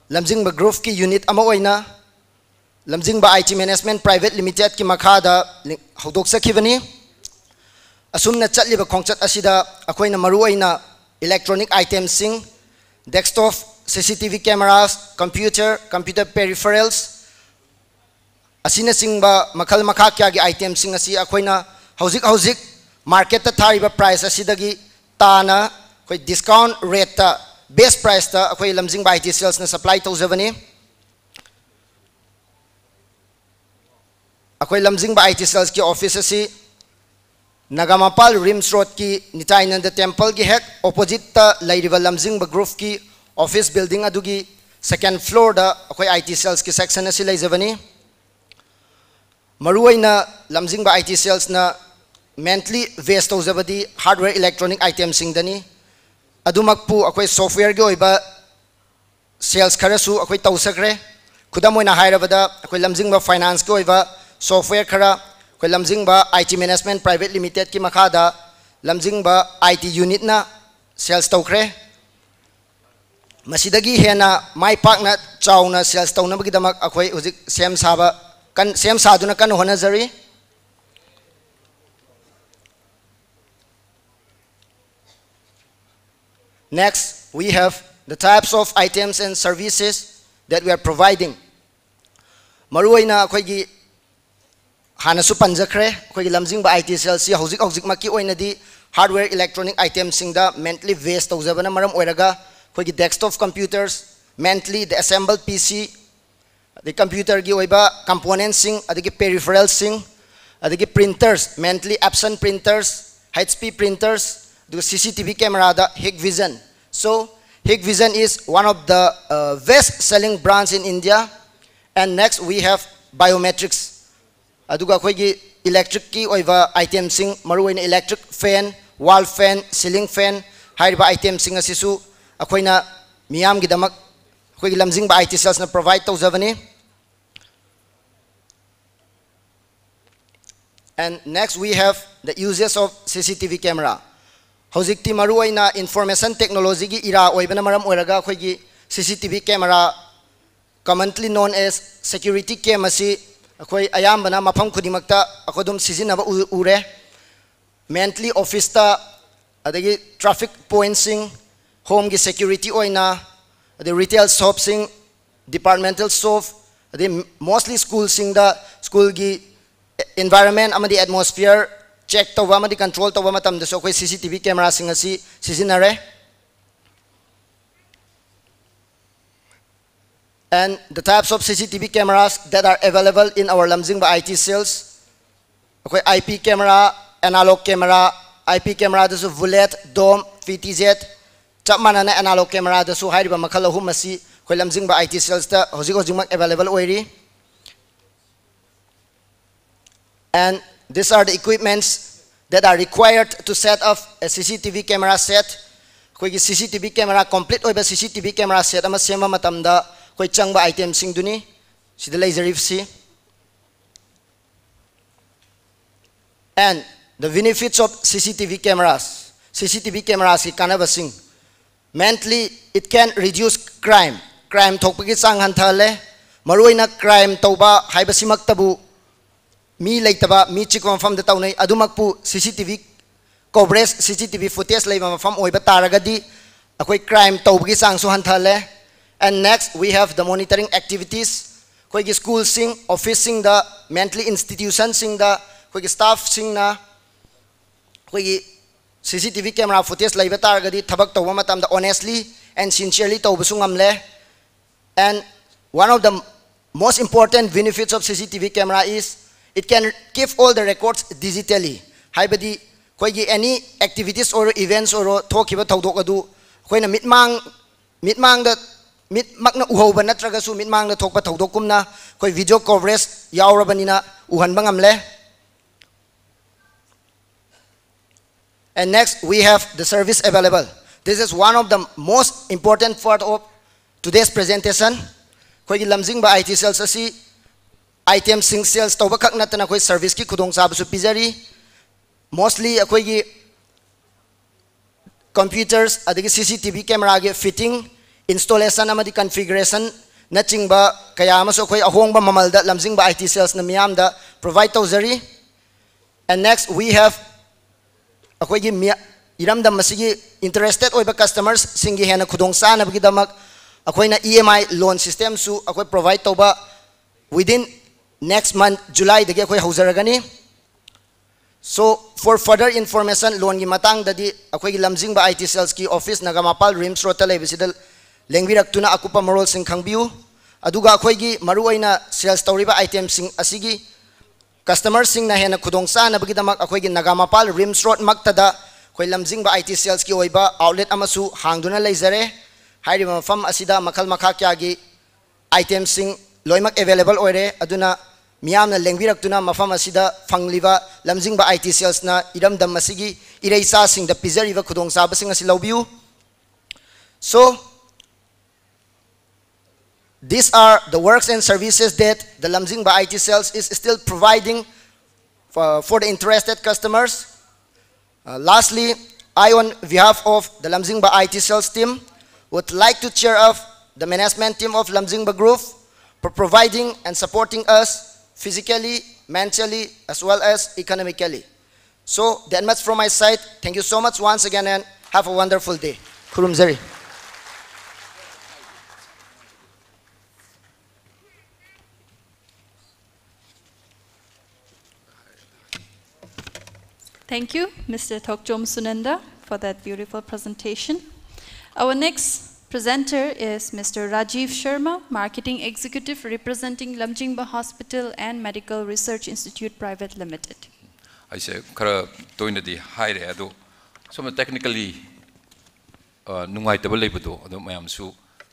ꯂꯝꯖꯤꯡꯕ Groupꯀꯤ unit ꯑꯃ ꯑꯣꯏꯅ ꯂꯝꯖꯤꯡꯕ I T Management Private Limitedꯀꯤ ꯃꯈꯥꯗ link-, ꯍꯧꯗꯣꯛꯆꯈꯤꯕꯅꯤ꯫ ꯑꯁꯨꯝꯅ ꯆꯠꯂꯤꯕ ꯈꯣꯡꯆꯠ ꯑꯁꯤꯗ ꯑꯩꯈꯣꯏꯅ ꯃꯔꯨꯑꯣꯏꯅ electronic itemꯁꯤꯡ, desktop, C C T V cameras, computer, computer peripherals ꯑꯁꯤꯅꯆꯤꯡꯕ ꯃꯈꯜ ꯃꯈꯥ ꯀꯌꯥꯒꯤ itemꯁꯤꯡ ꯑꯁꯤ ꯑꯩꯈꯣꯏꯅ ꯍꯧꯖꯤꯛ ꯍꯧꯖꯤꯛ marketꯇ ꯊꯥꯔꯤꯕ price ꯑꯁꯤꯗꯒꯤ ꯇꯥꯅ ꯑꯩꯈꯣꯏ discount rateꯇ, best priceꯇ ꯑꯩꯈꯣꯏ ꯂꯝꯖꯤꯡꯕ I T Salesꯅ supply ꯇꯧꯖꯕꯅꯤ꯫ ꯑꯩꯈꯣꯏ ꯂꯝꯖꯤꯡꯕ I T Salesꯀꯤ office ꯑꯁꯤ ꯅꯒꯥꯃꯄꯥꯜ RIMS Roadꯀꯤ ꯅꯤꯇꯥꯏꯅꯟꯗ Templeꯒꯤ ꯍꯦꯛ oppositeꯇ ꯂꯩꯔꯤꯕ ꯂꯝꯖꯤꯡꯕ Groupꯀꯤ office building ꯑꯗꯨꯒꯤ second floorꯗ ꯑꯩꯈꯣꯏ I T Salesꯀꯤ section ꯑꯁꯤ ꯂꯩꯖꯕꯅꯤ꯫ ꯃꯔꯨꯑꯣꯏꯅ ꯂꯝꯖꯤꯡꯕ I T Salesꯅ mainly base ꯇꯧꯖꯕꯗꯤ hardware electronic itemꯁꯤꯡꯗꯅꯤ꯫ ꯑꯗꯨꯃꯛꯄꯨ ꯑꯩꯈꯣꯏ softwareꯒꯤ ꯑꯣꯏꯕ sales ꯈꯔꯁꯨ ꯑꯩꯈꯣꯏ ꯇꯧꯖꯈ꯭ꯔꯦ꯫ ꯈꯨꯗꯝ ꯑꯣꯏꯅ ꯍꯥꯏꯔꯕꯗ, ꯑꯩꯈꯣꯏ ꯂꯝꯖꯤꯡꯕ financeꯀꯤ ꯑꯣꯏꯕ software ꯈꯔ, ꯑꯩꯈꯣꯏ ꯂꯝꯖꯤꯡꯕ I T Management Private Limitedꯀꯤ ꯃꯈꯥꯗ ꯂꯝꯖꯤꯡꯕ I T unitꯅ sales ꯇꯧꯈ꯭ꯔꯦ꯫ ꯃꯁꯤꯗꯒꯤ ꯍꯦꯟꯅ ꯃꯥꯏ ꯄꯥꯛꯅ ꯆꯥꯎꯅ sales ꯇꯧꯅꯕꯒꯤꯗꯃꯛ ꯑꯩꯈꯣꯏ ꯍꯧꯖꯤꯛ ꯁꯦꯝ ꯁꯥꯕ ꯀꯟ-, ꯁꯦꯝ ꯁꯥꯗꯨꯅ ꯀꯟꯅ ꯍꯣꯠꯅꯖꯔꯤ꯫ Next, we have the types of items and services that we are providing. ꯃꯔꯨꯑꯣꯏꯅ ꯑꯩꯈꯣꯏꯒꯤ ꯍꯥꯟꯅꯁꯨ ꯄꯟꯖꯈ꯭ꯔꯦ, ꯑꯩꯈꯣꯏꯒꯤ ꯂꯝꯖꯤꯡꯕ I T cellꯁꯤ ꯍꯧꯖꯤꯛ ꯍꯧꯖꯤꯛꯃꯛꯀꯤ ꯑꯣꯏꯅꯗꯤ hardware electronic itemꯁꯤꯡꯗ mainly base ꯇꯧꯖꯕꯅ ꯃꯔꯝ ꯑꯣꯏꯔꯒ ꯑꯩꯈꯣꯏꯒꯤ desktop computers, mainly the assembled P C, ꯑꯗꯩ computerꯒꯤ ꯑꯣꯏꯕ componentꯁꯤꯡ, ꯑꯗꯒꯤ peripheralꯁꯤꯡ, ꯑꯗꯒꯤ printers, mainly Epson printers, H P printers, ꯑꯗꯨꯒ C C T V cameraꯗ Hikvision. So, Hikvision is one of the uh, best selling brands in India. And next we have biometrics. ꯑꯗꯨꯒ ꯑꯩꯈꯣꯏꯒꯤ electricꯀꯤ ꯑꯣꯏꯕ itemꯁꯤꯡ, ꯃꯔꯨꯑꯣꯏꯅ electric fan, wall fan, ceiling fan ꯍꯥꯏꯔꯤꯕ itemꯁꯤꯡ ꯑꯁꯤꯁꯨ ꯑꯩꯈꯣꯏꯅ ꯃꯤꯌꯥꯝꯒꯤꯗꯃꯛ ꯑꯩꯈꯣꯏꯒꯤ ꯂꯝꯖꯤꯡꯕ I T cellꯁꯅ provide ꯇꯧꯖꯕꯅꯤ꯫ And next we have the uses of C C T V camera. ꯍꯧꯖꯤꯛꯇꯤ ꯃꯔꯨꯑꯣꯏꯅ information technologyꯒꯤ era ꯑꯣꯏꯕꯅ ꯃꯔꯝ ꯑꯣꯏꯔꯒ ꯑꯩꯈꯣꯏꯒꯤ C C T V camera, commonly known as security cam ꯑꯁꯤ ꯑꯩꯈꯣꯏ ꯑꯌꯥꯝꯕꯅ ꯃꯐꯝ ꯈꯨꯗꯤꯡꯃꯛꯇ ꯑꯩꯈꯣꯏ ꯑꯗꯨꯝ ꯁꯤꯖꯤꯟꯅꯕ ꯎ- ꯎꯔꯦ꯫ Mainly officeꯇ, ꯑꯗꯒꯤ traffic pointꯁꯤꯡ, homeꯒꯤ security ꯑꯣꯏꯅ, ꯑꯗꯩ retail shopꯁꯤꯡ, departmental shop, ꯑꯗꯩ mostly schoolꯁꯤꯡꯗ schoolꯒꯤ environment ꯑꯃꯗꯤ atmosphere check ꯇꯧꯕ ꯑꯃꯗꯤ control ꯇꯧꯕ ꯃꯇꯝꯗꯁꯨ ꯑꯩꯈꯣꯏ C C T V cameraꯁꯤꯡ ꯑꯁꯤ ꯁꯤꯖꯤꯟꯅꯔꯦ꯫ And the types of C C T V cameras that are available in our ꯂꯝꯖꯤꯡꯕ I T cells, ꯑꯩꯈꯣꯏ I P camera, analog camera, I P cameraꯗꯁꯨ bullet, dome, P T Z, ꯆꯞ ꯃꯥꯟꯅꯅ analog cameraꯗꯁꯨ ꯍꯥꯏꯔꯤꯕ ꯃꯈꯜ ꯑꯍꯨꯝ ꯑꯁꯤ ꯑꯩꯈꯣꯏ ꯂꯝꯖꯤꯡꯕ I T cellsꯇ ꯍꯧꯖꯤꯛ ꯍꯧꯖꯤꯛꯃꯛ available ꯑꯣꯏꯔꯤ꯫ And these are the equipments that are required to set up a C C T V camera set. ꯑꯩꯈꯣꯏꯒꯤ C C T V camera, complete ꯑꯣꯏꯕ C C T V camera set ꯑꯃ ꯁꯦꯝꯕ ꯃꯇꯝꯗ ꯑꯩꯈꯣꯏ ꯆꯪꯕ itemꯁꯤꯡꯗꯨꯅꯤ ꯁꯤꯗ ꯂꯩꯖꯔꯤꯕꯁꯤ꯫ And the benefits of C C T V cameras, C C T V cameraꯁꯀꯤ ꯀꯥꯟꯅꯕꯁꯤꯡ꯫ Mainly, it can reduce crime. Crime ꯊꯣꯛꯄꯒꯤ ꯆꯥꯡ ꯍꯟꯊꯍꯜꯂꯦ꯫ ꯃꯔꯨꯑꯣꯏꯅ crime ꯇꯧꯕ ꯍꯥꯏꯕꯁꯤꯃꯛꯇꯕꯨ ꯃꯤ ꯂꯩꯇꯕ, ꯃꯤ ꯆꯤꯛꯄ ꯃꯐꯝꯗ ꯇꯧꯅꯩ꯫ ꯑꯗꯨꯃꯛꯄꯨ C C T V coverage, C C T V footage ꯂꯩꯕ ꯃꯐꯝ ꯑꯣꯏꯕ ꯇꯥꯔꯒꯗꯤ ꯑꯩꯈꯣꯏ crime ꯇꯧꯕꯒꯤ ꯆꯥꯡꯁꯨ ꯍꯟꯊꯍꯜꯂꯦ꯫ And next, we have the monitoring activities. ꯑꯩꯈꯣꯏꯒꯤ schoolꯁꯤꯡ, officeꯁꯤꯡꯗ, mental institutionꯁꯤꯡꯗ ꯑꯩꯈꯣꯏꯒꯤ staffꯁꯤꯡꯅ ꯑꯩꯈꯣꯏꯒꯤ C C T V camera footage ꯂꯩꯕ ꯇꯥꯔꯒꯗꯤ ꯊꯕꯛ ꯇꯧꯕ ꯃꯇꯝꯗ honestly and sincerely ꯇꯧꯕꯁꯨ ꯉꯝꯂꯦ꯫ And one of the most important benefits of C C T V camera is it can keep all the records digitally. ꯍꯥꯏꯕꯗꯤ ꯑꯩꯈꯣꯏꯒꯤ any activities ꯑꯣꯏꯔꯣ, events ꯑꯣꯏꯔꯣ, ꯊꯣꯛꯈꯤꯕ ꯊꯧꯗꯣꯛ ꯑꯗꯨ ꯑꯩꯈꯣꯏꯅ ꯃꯤꯠꯃꯥꯡ, ꯃꯤꯠꯃꯥꯡꯗ, ꯃꯤꯠꯃꯛꯅ ꯎꯍꯧꯕ ꯅꯠꯇ꯭ꯔꯒꯁꯨ ꯃꯤꯠꯃꯥꯡꯗ ꯊꯣꯛꯄ ꯊꯧꯗꯣꯛꯀꯨꯝꯅ ꯑꯩꯈꯣꯏ video coverage ꯌꯥꯎꯔꯕꯅꯤꯅ ꯎꯍꯟꯕ ꯉꯝꯂꯦ꯫ And next, we have the service available. This is one of the most important part of today's presentation. ꯑꯩꯈꯣꯏꯒꯤ ꯂꯝꯖꯤꯡꯕ I T cells ꯑꯁꯤ itemꯁꯤꯡ sales ꯇꯧꯕꯈꯛ ꯅꯠꯇꯅ ꯑꯩꯈꯣꯏ serviceꯀꯤ ꯈꯨꯗꯣꯡꯆꯥꯕꯁꯨ ꯄꯤꯖꯔꯤ꯫ Mostly ꯑꯩꯈꯣꯏꯒꯤ computers ꯑꯗꯒꯤ C C T V cameraꯒꯤ fitting, installation ꯑꯃꯗꯤ configuration ꯅꯆꯤꯡꯕ ꯀꯌꯥ ꯑꯃꯁꯨ ꯑꯩꯈꯣꯏ ꯑꯍꯣꯡꯕ ꯃꯃꯜꯗ ꯂꯝꯖꯤꯡꯕ I T salesꯅ ꯃꯤꯌꯥꯝꯗ provide ꯇꯧꯖꯔꯤ꯫ And next, we have ꯑꯩꯈꯣꯏꯒꯤ ꯃꯤ-, ꯏꯔꯝꯗꯝ ꯑꯁꯤꯒꯤ interested ꯑꯣꯏꯕ customersꯁꯤꯡꯒꯤ ꯍꯦꯟꯅ ꯈꯨꯗꯣꯡ ꯆꯥꯅꯕꯒꯤꯗꯃꯛ ꯑꯩꯈꯣꯏꯅ E M I loan systemꯁꯨ ꯑꯩꯈꯣꯏ provide ꯇꯧꯕ within next month, Julyꯗꯒꯤ ꯑꯩꯈꯣꯏ ꯍꯧꯖꯔꯒꯅꯤ꯫ So, for further information, loanꯒꯤ ꯃꯇꯥꯡꯗꯗꯤ ꯑꯩꯈꯣꯏꯒꯤ ꯂꯝꯖꯤꯡꯕ I T salesꯀꯤ office Nagamapal RIMS roadꯇ ꯂꯩꯕꯁꯤꯗ ꯂꯦꯡꯕꯤꯔꯛꯇꯨꯅ ꯑꯀꯨꯞꯄ ꯃꯔꯣꯜꯁꯤꯡ ꯈꯪꯕꯤꯌꯨ꯫ ꯑꯗꯨꯒ ꯑꯩꯈꯣꯏꯒꯤ ꯃꯔꯨꯑꯣꯏꯅ sales ꯇꯧꯔꯤꯕ itemꯁꯤꯡ ꯑꯁꯤꯒꯤ customerꯁꯤꯡꯅ ꯍꯦꯟꯅ ꯈꯨꯗꯣꯡ ꯆꯥꯅꯕꯒꯤꯗꯃꯛ ꯑꯩꯈꯣꯏꯒꯤ ꯅꯒꯥꯃꯄꯥꯜ RIMS road ꯃꯛꯇꯗ ꯑꯩꯈꯣꯏ ꯂꯝꯖꯤꯡꯕ I T salesꯀꯤ ꯑꯣꯏꯕ outlet ꯑꯃꯁꯨ ꯍꯥꯡꯗꯨꯅ ꯂꯩꯖꯔꯦ꯫ ꯍꯥꯏꯔꯤꯕ ꯃꯐꯝ ꯑꯁꯤꯗ ꯃꯈꯜ ꯃꯈꯥ ꯀꯌꯥꯒꯤ itemꯁꯤꯡ ꯂꯣꯏꯅꯃꯛ available ꯑꯣꯏꯔꯦ꯫ ꯑꯗꯨꯅ ꯃꯤꯌꯥꯝꯅ ꯂꯦꯡꯕꯤꯔꯛꯇꯨꯅ ꯃꯐꯝ ꯑꯁꯤꯗ ꯐꯪꯂꯤꯕ ꯂꯝꯖꯤꯡꯕ I T salesꯅ ꯏꯔꯝꯗꯝ ꯑꯁꯤꯒꯤ ꯏꯔꯩꯆꯥꯁꯤꯡꯗ ꯄꯤꯖꯔꯤꯕ ꯈꯨꯗꯣꯡꯆꯥꯕꯁꯤꯡ ꯑꯁꯤ ꯂꯧꯕꯤꯌꯨ꯫ So, these are the works and services that the Lamjingba I T sales is still providing for, for the interested customers. Uh, lastly, I, on behalf of the Lamjingba I T sales team, would like to cheer up the management team of Lamjingba Group for providing and supporting us physically, mentally, as well as economically. So, that much from my side. Thank you so much once again and have a wonderful day. ꯈꯨꯔꯨꯝꯖꯔꯤ꯫ Thank you, Mister Thokchom Sunanda, for that beautiful presentation. Our next presenter is Mister Rajiv Sharma, Marketing Executive representing Lamjingba Hospital and Medical Research Institute Private Limited. ꯑꯩꯁꯦ ꯈꯔ ꯇꯣꯏꯅꯗꯤ ꯍꯥꯏꯔꯦ, ꯑꯗꯣ ꯁꯣꯝꯅ technically ꯅꯨꯡꯉꯥꯏꯇꯕ ꯂꯩꯕꯗꯣ ꯑꯗꯣ ꯃꯌꯥꯝꯁꯨ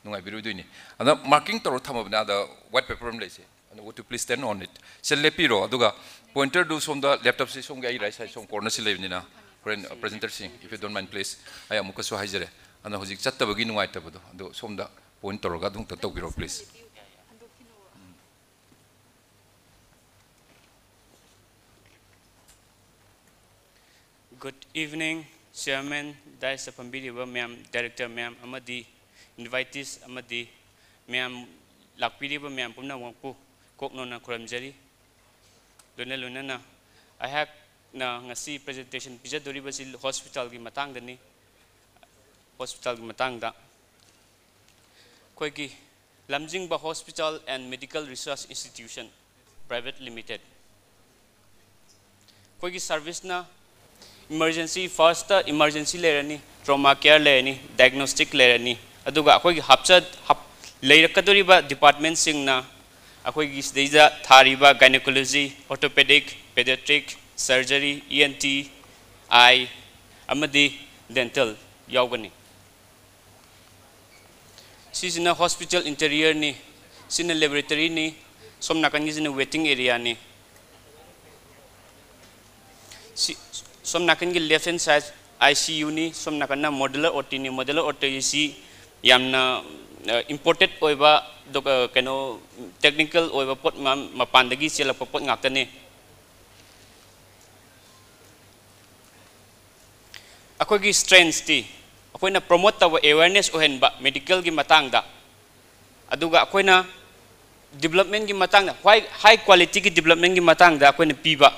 ꯅꯨꯡꯉꯥꯏꯕꯤꯔꯣꯏꯗꯣꯏꯅꯤ꯫ ꯑꯗ marking ꯇꯧꯔ ꯊꯝꯃꯕꯅꯦ, ꯑꯗ white paper ꯑꯃ ꯂꯩꯁꯦ, ꯑꯗ would you please stand on it? ꯁꯦ ꯂꯦꯞꯄꯤꯔꯣ, ꯑꯗꯨꯒ pointerꯗꯨ ꯁꯣꯝꯗ, laptopꯁꯤ ꯁꯣꯝꯒꯤ, ꯑꯩ right side ꯁꯣꯝ cornerꯁꯤ ꯂꯩꯕꯅꯤꯅ, ꯍꯣꯔꯦꯟ presenterꯁꯤꯡ, if you don't mind please, ꯑꯩ ꯑꯃꯨꯛꯀꯁꯨ ꯍꯥꯏꯖꯔꯦ, ꯑꯗꯨꯅ ꯍꯧꯖꯤꯛ ꯆꯠꯇꯕꯒꯤ ꯅꯨꯡꯉꯥꯏꯇꯕꯗꯣ ꯑꯗꯣ ꯁꯣꯝꯗ point ꯇꯧꯔꯒ ꯑꯗꯨꯝꯇ ꯇꯧꯕꯤꯔꯣ please꯫ Good evening, Chairman, dais ꯐꯝꯕꯤꯔꯤꯕ ꯃꯌꯥꯝ, director ꯃꯌꯥꯝ ꯑꯃꯗꯤ invitees ꯑꯃꯗꯤ ꯃꯌꯥꯝ, ꯂꯥꯛꯄꯤꯔꯤꯕ ꯃꯌꯥꯝ ꯄꯨꯝꯅꯃꯛꯄꯨ ꯀꯣꯛ ꯅꯧꯅ ꯈꯨꯔꯨꯝꯖꯔꯤ꯫ ꯂꯣꯏꯅ ꯂꯣꯏꯅꯅ ꯑꯩꯍꯥꯛꯅ ꯉꯁꯤ presentation ꯄꯤꯖꯗꯣꯔꯤꯕꯁꯤ hospitalꯒꯤ ꯃꯇꯥꯡꯗꯅꯤ꯫ Hospitalꯒꯤ ꯃꯇꯥꯡꯗ ꯑꯩꯈꯣꯏꯒꯤ Lamjingba Hospital and Medical Research Institution Private Limited, ꯑꯩꯈꯣꯏꯒꯤ serviceꯅ emergency, first emergency ꯂꯩꯔꯅꯤ, trauma care ꯂꯩꯔꯅꯤ, diagnostic ꯂꯩꯔꯅꯤ, ꯑꯗꯨꯒ ꯑꯩꯈꯣꯏꯒꯤ ꯍꯥꯞꯆ-, ꯍꯥꯞ-, ꯂꯩꯔꯛꯀꯗꯧꯔꯤꯕ departmentꯁꯤꯡꯅ ꯑꯩꯈꯣꯏꯒꯤ ꯁꯤꯗꯩꯗ ꯊꯥꯔꯤꯕ gynecology, orthopedic, pediatric, surgery, ENT, eye ꯑꯃꯗꯤ dental ꯌꯥꯎꯒꯅꯤ꯫ ꯁꯤꯁꯤꯅ hospital interiorꯅꯤ, ꯁꯤꯅ laboratoryꯅꯤ, ꯁꯣꯝ ꯅꯥꯀꯟꯒꯤꯁꯤꯅ waiting areaꯅꯤ꯫ ꯁꯤ, ꯁꯣꯝ ꯅꯥꯀꯟꯒꯤ left hand side ICUꯅꯤ, ꯁꯣꯝ ꯅꯥꯀꯟꯅ modular OTꯅꯤ꯫ Modular OTꯁꯤ ꯌꯥꯝꯅ, ꯑ, imported ꯑꯣꯏꯕ, ꯗꯣꯛ-, ꯑ, ꯀꯩꯅꯣ, technical ꯑꯣꯏꯕ ꯄꯣꯠ ꯃ-, ꯃꯄꯥꯟꯗꯒꯤ ꯆꯦꯜꯂꯛꯄ ꯄꯣꯠ ꯉꯥꯛꯇꯅꯤ꯫ ꯑꯩꯈꯣꯏꯒꯤ strengthꯁꯇꯤ ꯑꯩꯈꯣꯏꯅ promote ꯇꯧꯕ, awareness ꯑꯣꯏꯍꯟꯕ medicalꯒꯤ ꯃꯇꯥꯡꯗ, ꯑꯗꯨꯒ ꯑꯩꯈꯣꯏꯅ developmentꯒꯤ ꯃꯇꯥꯡꯗ, high, high qualityꯒꯤ developmentꯒꯤ ꯃꯇꯥꯡꯗ ꯑꯩꯈꯣꯏꯅ ꯄꯤꯕ,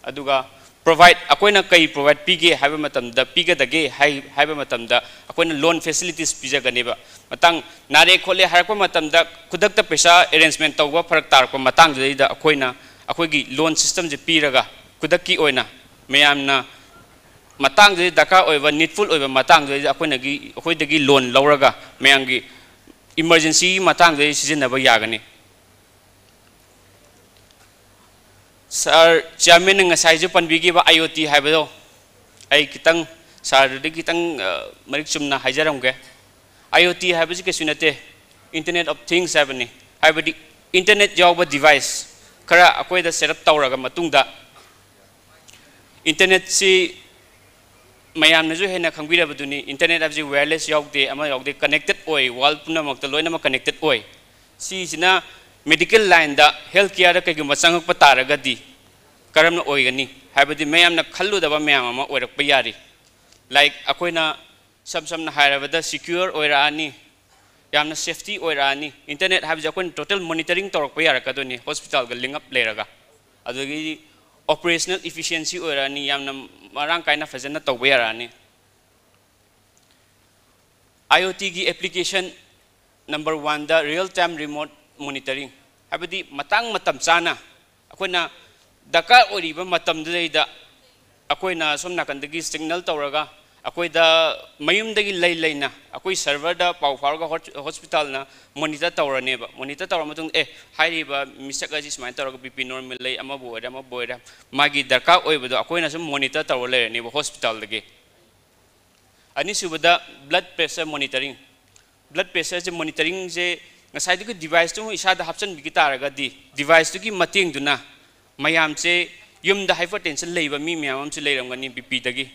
ꯑꯗꯨꯒ ꯄ꯭ꯔꯣꯚꯥꯏꯠ ꯑꯩꯈꯣꯏꯅ ꯀꯩ ꯄ꯭ꯔꯣꯚꯥꯏꯠ ꯄꯤꯒꯦ ꯍꯥꯏꯕ ꯃꯇꯝꯗ, ꯄꯤꯒꯗꯒꯦ ꯍꯥꯏ-, ꯍꯥꯏꯕ ꯃꯇꯝꯗ ꯑꯩꯈꯣꯏꯅ ꯂꯣꯟ ꯐꯦꯁꯤꯂꯤꯇꯤꯁ ꯄꯤꯖꯒꯅꯦꯕ꯫ ꯃꯇꯥꯡ ꯅꯥꯔꯦ ꯈꯣꯠꯂꯦ ꯍꯥꯏꯔꯛꯄ ꯃꯇꯝꯗ ꯈꯨꯗꯛꯇ ꯄꯩꯁꯥ ꯑꯦꯔꯦꯟꯖꯃꯦꯟ ꯇꯧꯕ ꯐꯔꯛ ꯇꯥꯔꯛꯄ ꯃꯇꯥꯡꯗꯨꯗꯩꯗ ꯑꯩꯈꯣꯏꯅ ꯑꯩꯈꯣꯏꯒꯤ ꯂꯣꯟ ꯁꯤꯁꯇꯦꯝꯁꯦ ꯄꯤꯔꯒ ꯈꯨꯗꯛꯀꯤ ꯑꯣꯏꯅ ꯃꯌꯥꯝꯅ ꯃꯇꯥꯡꯗꯨꯗ ꯗꯔꯀꯥꯔ ꯑꯣꯏꯕ, ꯅꯤꯗꯐꯨꯜ ꯑꯣꯏꯕ ꯃꯇꯥꯡꯗꯨꯗ ꯑꯩꯈꯣꯏꯅꯒꯤ, ꯑꯩꯈꯣꯏꯗꯒꯤ ꯂꯣꯟ ꯂꯧꯔꯒ ꯃꯌꯥꯝꯒꯤ ꯏꯃꯔꯖꯦꯟꯁꯤꯒꯤ ꯃꯇꯥꯡꯗꯨꯗ ꯁꯤꯖꯤꯟꯅꯕ ꯌꯥꯒꯅꯤ꯫ ꯁꯥꯔ ꯆꯤꯌꯥꯔꯃꯦꯟꯅ ꯉꯁꯥꯏꯁꯨ ꯄꯟꯕꯤꯈꯤꯕ IoT ꯍꯥꯏꯕꯗꯣ, ꯑꯩ ꯈꯤꯇꯪ ꯁꯥꯔꯗꯨꯗꯒꯤ ꯈꯤꯇꯪ, ꯑ, ꯃꯔꯤꯛ ꯆꯨꯝꯅ ꯍꯥꯏꯖꯔꯝꯒꯦ꯫ IoT ꯍꯥꯏꯕꯁꯤ ꯀꯩꯁꯨ ꯅꯠꯇꯦ, Internet of Things ꯍꯥꯏꯕꯅꯤ꯫ ꯍꯥꯏꯕꯗꯤ ꯏꯟꯇꯔꯅꯦꯠ ꯌꯥꯎꯕ ꯗꯤꯚꯥꯏꯁ ꯈꯔ ꯑꯩꯈꯣꯏꯗ ꯁꯦꯠ ꯑꯞ ꯇꯧꯔꯒ ꯃꯇꯨꯡꯗ, ꯏꯟꯇꯔꯅꯦꯠꯁꯤ ꯃꯌꯥꯝꯅꯁꯨ ꯍꯦꯟꯅ ꯈꯪꯕꯤꯔꯕꯗꯨꯅꯤ, ꯏꯟꯇꯔꯅꯦꯠ ꯍꯥꯏꯕꯁꯤ ꯋꯥꯌꯔꯂꯦꯁ ꯌꯥꯎꯗꯦ, ꯑꯃ ꯌꯥꯎꯗꯦ, ꯀꯅꯦꯛꯇꯦꯠ ꯑꯣꯏ, ꯋꯥꯔꯜ ꯄꯨꯝꯅꯃꯛꯇ ꯂꯣꯏꯅꯃꯛ ꯀꯅꯦꯛꯇꯦꯠ ꯑꯣꯏ꯫ ꯁꯤꯁꯤꯅ ꯃꯦꯗꯤꯀꯦꯜ ꯂꯥꯏꯟꯗ, ꯍꯦꯜꯊ ꯀꯤꯌꯔꯗ ꯀꯩꯒꯨꯝꯕ ꯆꯪꯉꯛꯄ ꯇꯥꯔꯒꯗꯤ ꯀꯔꯝꯅ ꯑꯣꯏꯒꯅꯤ? ꯍꯥꯏꯕꯗꯤ ꯃꯌꯥꯝꯅ ꯈꯜꯂꯨꯗꯕ ꯃꯌꯥꯝ ꯑꯃ ꯑꯣꯏꯔꯛꯄ ꯌꯥꯔꯤ꯫ ꯂꯥꯏꯛ ꯑꯩꯈꯣꯏꯅ ꯁꯝ ꯁꯝꯅ ꯍꯥꯏꯔꯕꯗ ꯁꯤꯀ꯭ꯌꯣꯔ ꯑꯣꯏꯔꯛꯑꯅꯤ, ꯌꯥꯝꯅ ꯁꯦꯐꯇꯤ ꯑꯣꯏꯔꯛꯑꯅꯤ꯫ ꯏꯟꯇꯔꯅꯦꯠ ꯍꯥꯏꯕꯁꯦ ꯑꯩꯈꯣꯏꯅ ꯇꯣꯇꯦꯜ ꯃꯣꯅꯤꯇꯔꯤꯡ ꯇꯧꯔꯛꯄ ꯌꯥꯔꯛꯀꯗꯣꯏꯅꯤ ꯍꯣꯁꯄꯤꯇꯥꯜꯒ ꯂꯤꯡ ꯑꯞ ꯂꯩꯔꯒ꯫ ꯑꯗꯒꯤ ꯑꯣꯄꯔꯦꯁꯅꯦꯜ ꯏꯐꯤꯁꯤꯌꯦꯟꯁꯤ ꯑꯣꯏꯔꯛꯑꯅꯤ, ꯌꯥꯝꯅ ꯃꯔꯥꯡ ꯀꯥꯏꯅ ꯐꯖꯅ ꯇꯧꯕ ꯌꯥꯔꯛꯑꯅꯤ꯫ IoTꯒꯤ application number oneꯗ real time remote monitoring, ꯍꯥꯏꯕꯗꯤ ꯃꯇꯥꯡ ꯃꯇꯝ ꯆꯥꯅ ꯑꯩꯈꯣꯏꯅ ꯗꯔꯀꯥꯔ ꯑꯣꯏꯔꯤꯕ ꯃꯇꯝꯗꯨꯗꯩꯗ ꯑꯩꯈꯣꯏꯅ ꯁꯣꯝ ꯅꯥꯀꯟꯗꯒꯤ ꯁꯤꯒꯅꯦꯜ ꯇꯧꯔꯒ ꯑꯩꯈꯣꯏꯗ ꯃꯌꯨꯝꯗꯒꯤ ꯂꯩ ꯂꯩꯅ ꯑꯩꯈꯣꯏ ꯁꯔꯚꯔꯗ ꯄꯥꯎ ꯐꯥꯎꯔꯒ ꯍꯣꯁ-, ꯍꯣꯁꯄꯤꯇꯥꯜꯅ ꯃꯣꯅꯤꯇꯔ ꯇꯧꯔꯅꯦꯕ꯫ ꯃꯣꯅꯤꯇꯔ ꯇꯧꯔ ꯃꯇꯨꯡꯗ, "ꯑꯦ, ꯍꯥꯏꯔꯤꯕ ꯃꯤꯁꯛ ꯑꯁꯤ ꯁꯨꯃꯥꯏꯅ ꯇꯧꯔꯒ BP normal ꯂꯩ, ꯑꯃꯕꯨ ꯑꯣꯏꯔꯦ, ꯑꯃꯕꯨ ꯑꯣꯏꯔꯦ", ꯃꯥꯒꯤ ꯗꯔꯀꯥꯔ ꯑꯣꯏꯕꯗꯣ ꯑꯩꯈꯣꯏꯅ ꯁꯨꯝ ꯃꯣꯅꯤꯇꯔ ꯇꯧꯔ ꯂꯩꯔꯅꯦꯕ ꯍꯣꯁꯄꯤꯇꯥꯜꯗꯒꯤ꯫ ꯑꯅꯤꯁꯨꯕꯗ blood pressure monitoring꯫ Blood pressureꯁꯦ ꯃꯣꯅꯤꯇꯔꯤꯡꯁꯦ ꯉꯁꯥꯏꯗꯨꯒꯤ ꯗꯤꯚꯥꯏꯁꯇꯨ ꯏꯁꯥꯗ ꯍꯥꯞꯆꯤꯟꯕꯤꯈꯤ ꯇꯥꯔꯒꯗꯤ, ꯗꯤꯚꯥꯏꯁꯇꯨꯒꯤ ꯃꯇꯦꯡꯗꯨꯅ ꯃꯌꯥꯝꯁꯦ, ꯌꯨꯝꯗ ꯍꯥꯏꯄꯔꯇꯦꯟꯁꯟ ꯂꯩꯕ ꯃꯤ ꯃꯌꯥꯝ ꯑꯃꯁꯨ ꯂꯩꯔꯝꯒꯅꯤ BPꯗꯒꯤ꯫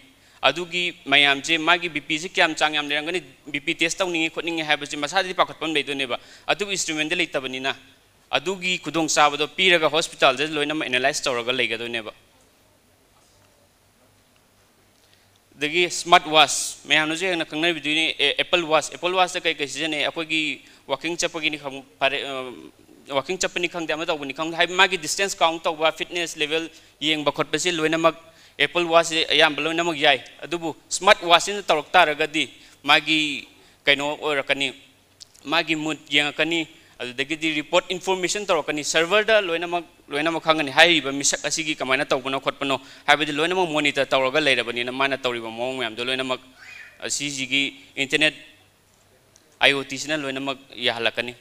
ꯑꯗꯨꯒꯤ ꯃꯌꯥꯝꯁꯦ, ꯃꯥꯒꯤ BPꯁꯦ ꯀꯌꯥꯝ ꯆꯥꯡ ꯌꯥꯝ ꯂꯩꯔꯝꯒꯅꯤ, BP test ꯇꯧꯅꯤꯡꯉꯤ ꯈꯣꯠꯅꯤꯡꯉꯤ ꯍꯥꯏꯕꯁꯦ ꯃꯁꯥꯗꯗꯤ ꯄꯥꯈꯠꯄ ꯑꯃ ꯂꯩꯗꯣꯏꯅꯦꯕ꯫ ꯑꯗꯨꯕꯨ instrumentꯗ ꯂꯩꯇꯕꯅꯤꯅ ꯑꯗꯨꯒꯤ ꯈꯨꯗꯣꯡꯆꯥꯕꯗꯣ ꯄꯤꯔꯒ ꯍꯣꯁꯄꯤꯇꯥꯜꯗ ꯂꯣꯏꯅꯃꯛ ꯑꯦꯅꯥꯂꯥꯏꯁ ꯇꯧꯔꯒ ꯂꯩꯒꯗꯣꯏꯅꯦꯕ꯫ ꯑꯗꯒꯤ smart watch, ꯃꯌꯥꯝꯅꯁꯨ ꯍꯦꯟꯅ ꯈꯪꯅꯔꯤꯕꯗꯨꯅꯤ, ꯑꯦ, Apple Watch꯫ Apple Watchꯇ ꯀꯩ ꯀꯩ ꯁꯤꯖꯤꯟꯅꯩ? ꯑꯩꯈꯣꯏꯒꯤ ꯋꯥꯀꯤꯡ ꯆꯠꯄꯒꯤꯅꯤ ꯈꯪ-, ꯐꯔꯦ, ꯑ, ꯋꯥꯀꯤꯡ ꯆꯠꯄꯅꯤ ꯈꯪꯗꯦ, ꯑꯃ ꯇꯧꯕꯅꯤ ꯈꯪꯗꯦ, ꯍꯥꯏꯕꯗꯤ ꯃꯥꯒꯤ distance count ꯇꯧꯕ, fitness level ꯌꯦꯡꯕ ꯈꯣꯠꯄꯁꯤ ꯂꯣꯏꯅꯃꯛ Apple Watch ꯁꯦ ꯑꯌꯥꯝꯕ ꯂꯣꯏꯅꯃꯛ ꯌꯥꯏ, ꯑꯗꯨꯕꯨ smart watch ꯁꯤꯅ ꯇꯧꯔꯛ ꯇꯥꯔꯒꯗꯤ ꯃꯥꯒꯤ ꯀꯩꯅꯣ ꯑꯣꯏꯔꯛꯀꯅꯤ, ꯃꯥꯒꯤ mood ꯌꯦꯡꯉꯛꯀꯅꯤ, ꯑꯗꯨꯗꯒꯤꯗꯤ report information ꯇꯧꯔꯛꯀꯅꯤ, server ꯗ ꯂꯣꯏꯅꯃꯛ, ꯂꯣꯏꯅꯃꯛ ꯈꯪꯒꯅꯤ꯫ ꯍꯥꯏꯔꯤꯕ ꯃꯤꯁꯛ ꯑꯁꯤꯒꯤ ꯀꯃꯥꯏꯅ ꯇꯧꯕꯅꯣ ꯈꯣꯠꯄꯅꯣ ꯍꯥꯏꯕꯗꯤ ꯂꯣꯏꯅꯃꯛ monitor ꯇꯧꯔꯒ ꯂꯩꯔꯕꯅꯤꯅ ꯃꯥꯅ ꯇꯧꯔꯤꯕ ꯃꯑꯣꯡ ꯃꯌꯥꯝꯗꯣ ꯂꯣꯏꯅꯃꯛ ꯑꯁꯤꯁꯤꯒꯤ internet IoT ꯁꯤꯅ ꯂꯣꯏꯅꯃꯛ ꯌꯥꯍꯜꯂꯛꯀꯅꯤ꯫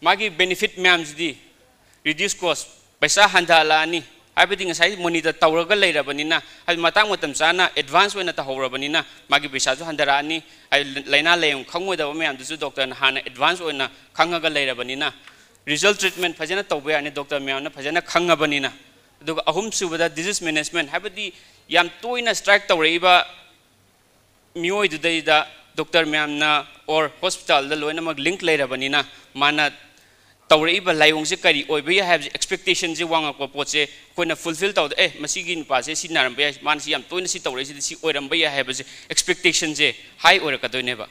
ꯃꯥꯒꯤ benefit ꯃꯌꯥꯝꯁꯤꯗꯤ reduce cost, ꯄꯩꯁꯥ ꯍꯟꯊꯍꯜꯂꯛꯑꯅꯤ, ꯍꯥꯏꯕꯗꯤ ꯉꯁꯥꯏ monitor ꯇꯧꯔꯒ ꯂꯩꯔꯕꯅꯤꯅ, ꯍꯥꯏꯕꯗꯤ ꯃꯇꯥꯡ ꯃꯇꯝ ꯆꯥꯅ advance ꯑꯣꯏꯅ ꯇꯧꯍꯧꯔꯕꯅꯤꯅ ꯃꯥꯒꯤ ꯄꯩꯁꯥꯁꯨ ꯍꯟꯊꯔꯛꯑꯅꯤ꯫ ꯍꯥꯏꯗꯤ ꯂꯥꯏꯅꯥ ꯂꯥꯏꯌꯣꯡ ꯈꯪꯉꯣꯏꯗꯕ ꯃꯌꯥꯝꯗꯨꯁꯨ doctor ꯅ ꯍꯥꯟꯅ advance ꯑꯣꯏꯅ ꯈꯪꯉꯒ ꯂꯩꯔꯕꯅꯤꯅ result treatment ꯐꯖꯅ ꯇꯧꯕ ꯌꯥꯔꯅꯤ, doctor ꯃꯌꯥꯝꯅ ꯐꯖꯅ ꯈꯪꯉꯕꯅꯤꯅ꯫ ꯑꯗꯨꯒ ꯑꯍꯨꯝꯁꯨꯕꯗ disease management, ꯍꯥꯏꯕꯗꯤ ꯌꯥꯝ ꯇꯣꯏꯅ strike ꯇꯧꯔꯛꯏꯕ ꯃꯤꯑꯣꯏꯗꯨꯗꯩꯗ doctor ꯃꯌꯥꯝꯅ or hospital ꯗ ꯂꯣꯏꯅꯃꯛ link ꯂꯩꯔꯕꯅꯤꯅ ꯃꯥꯅ ꯇꯧꯔꯛꯏꯕ ꯂꯥꯏꯑꯣꯡꯁꯦ ꯀꯔꯤ ꯑꯣꯏꯕ ꯌꯥꯏ ꯍꯥꯏꯕꯁꯦ expectation ꯁꯦ ꯋꯥꯡꯉꯛꯄ ꯄꯣꯠꯁꯦ ꯑꯩꯈꯣꯏꯅ fulfill ꯇꯧꯗ, ꯑꯦ, ꯃꯁꯤꯒꯤ ꯅꯨꯄꯥꯁꯦ ꯁꯤ ꯅꯥꯔꯝꯕ ꯌꯥꯏ, ꯃꯥꯅ ꯁꯤ ꯌꯥꯝ ꯇꯣꯏꯅ ꯁꯤ ꯇꯧꯔꯛꯏꯁꯤꯗꯤ ꯁꯤ ꯑꯣꯏꯔꯝꯕ ꯌꯥꯏ ꯍꯥꯏꯕꯁꯦ expectation ꯁꯦ high ꯑꯣꯏꯔꯛꯀꯗꯣꯏꯅꯦꯕ꯫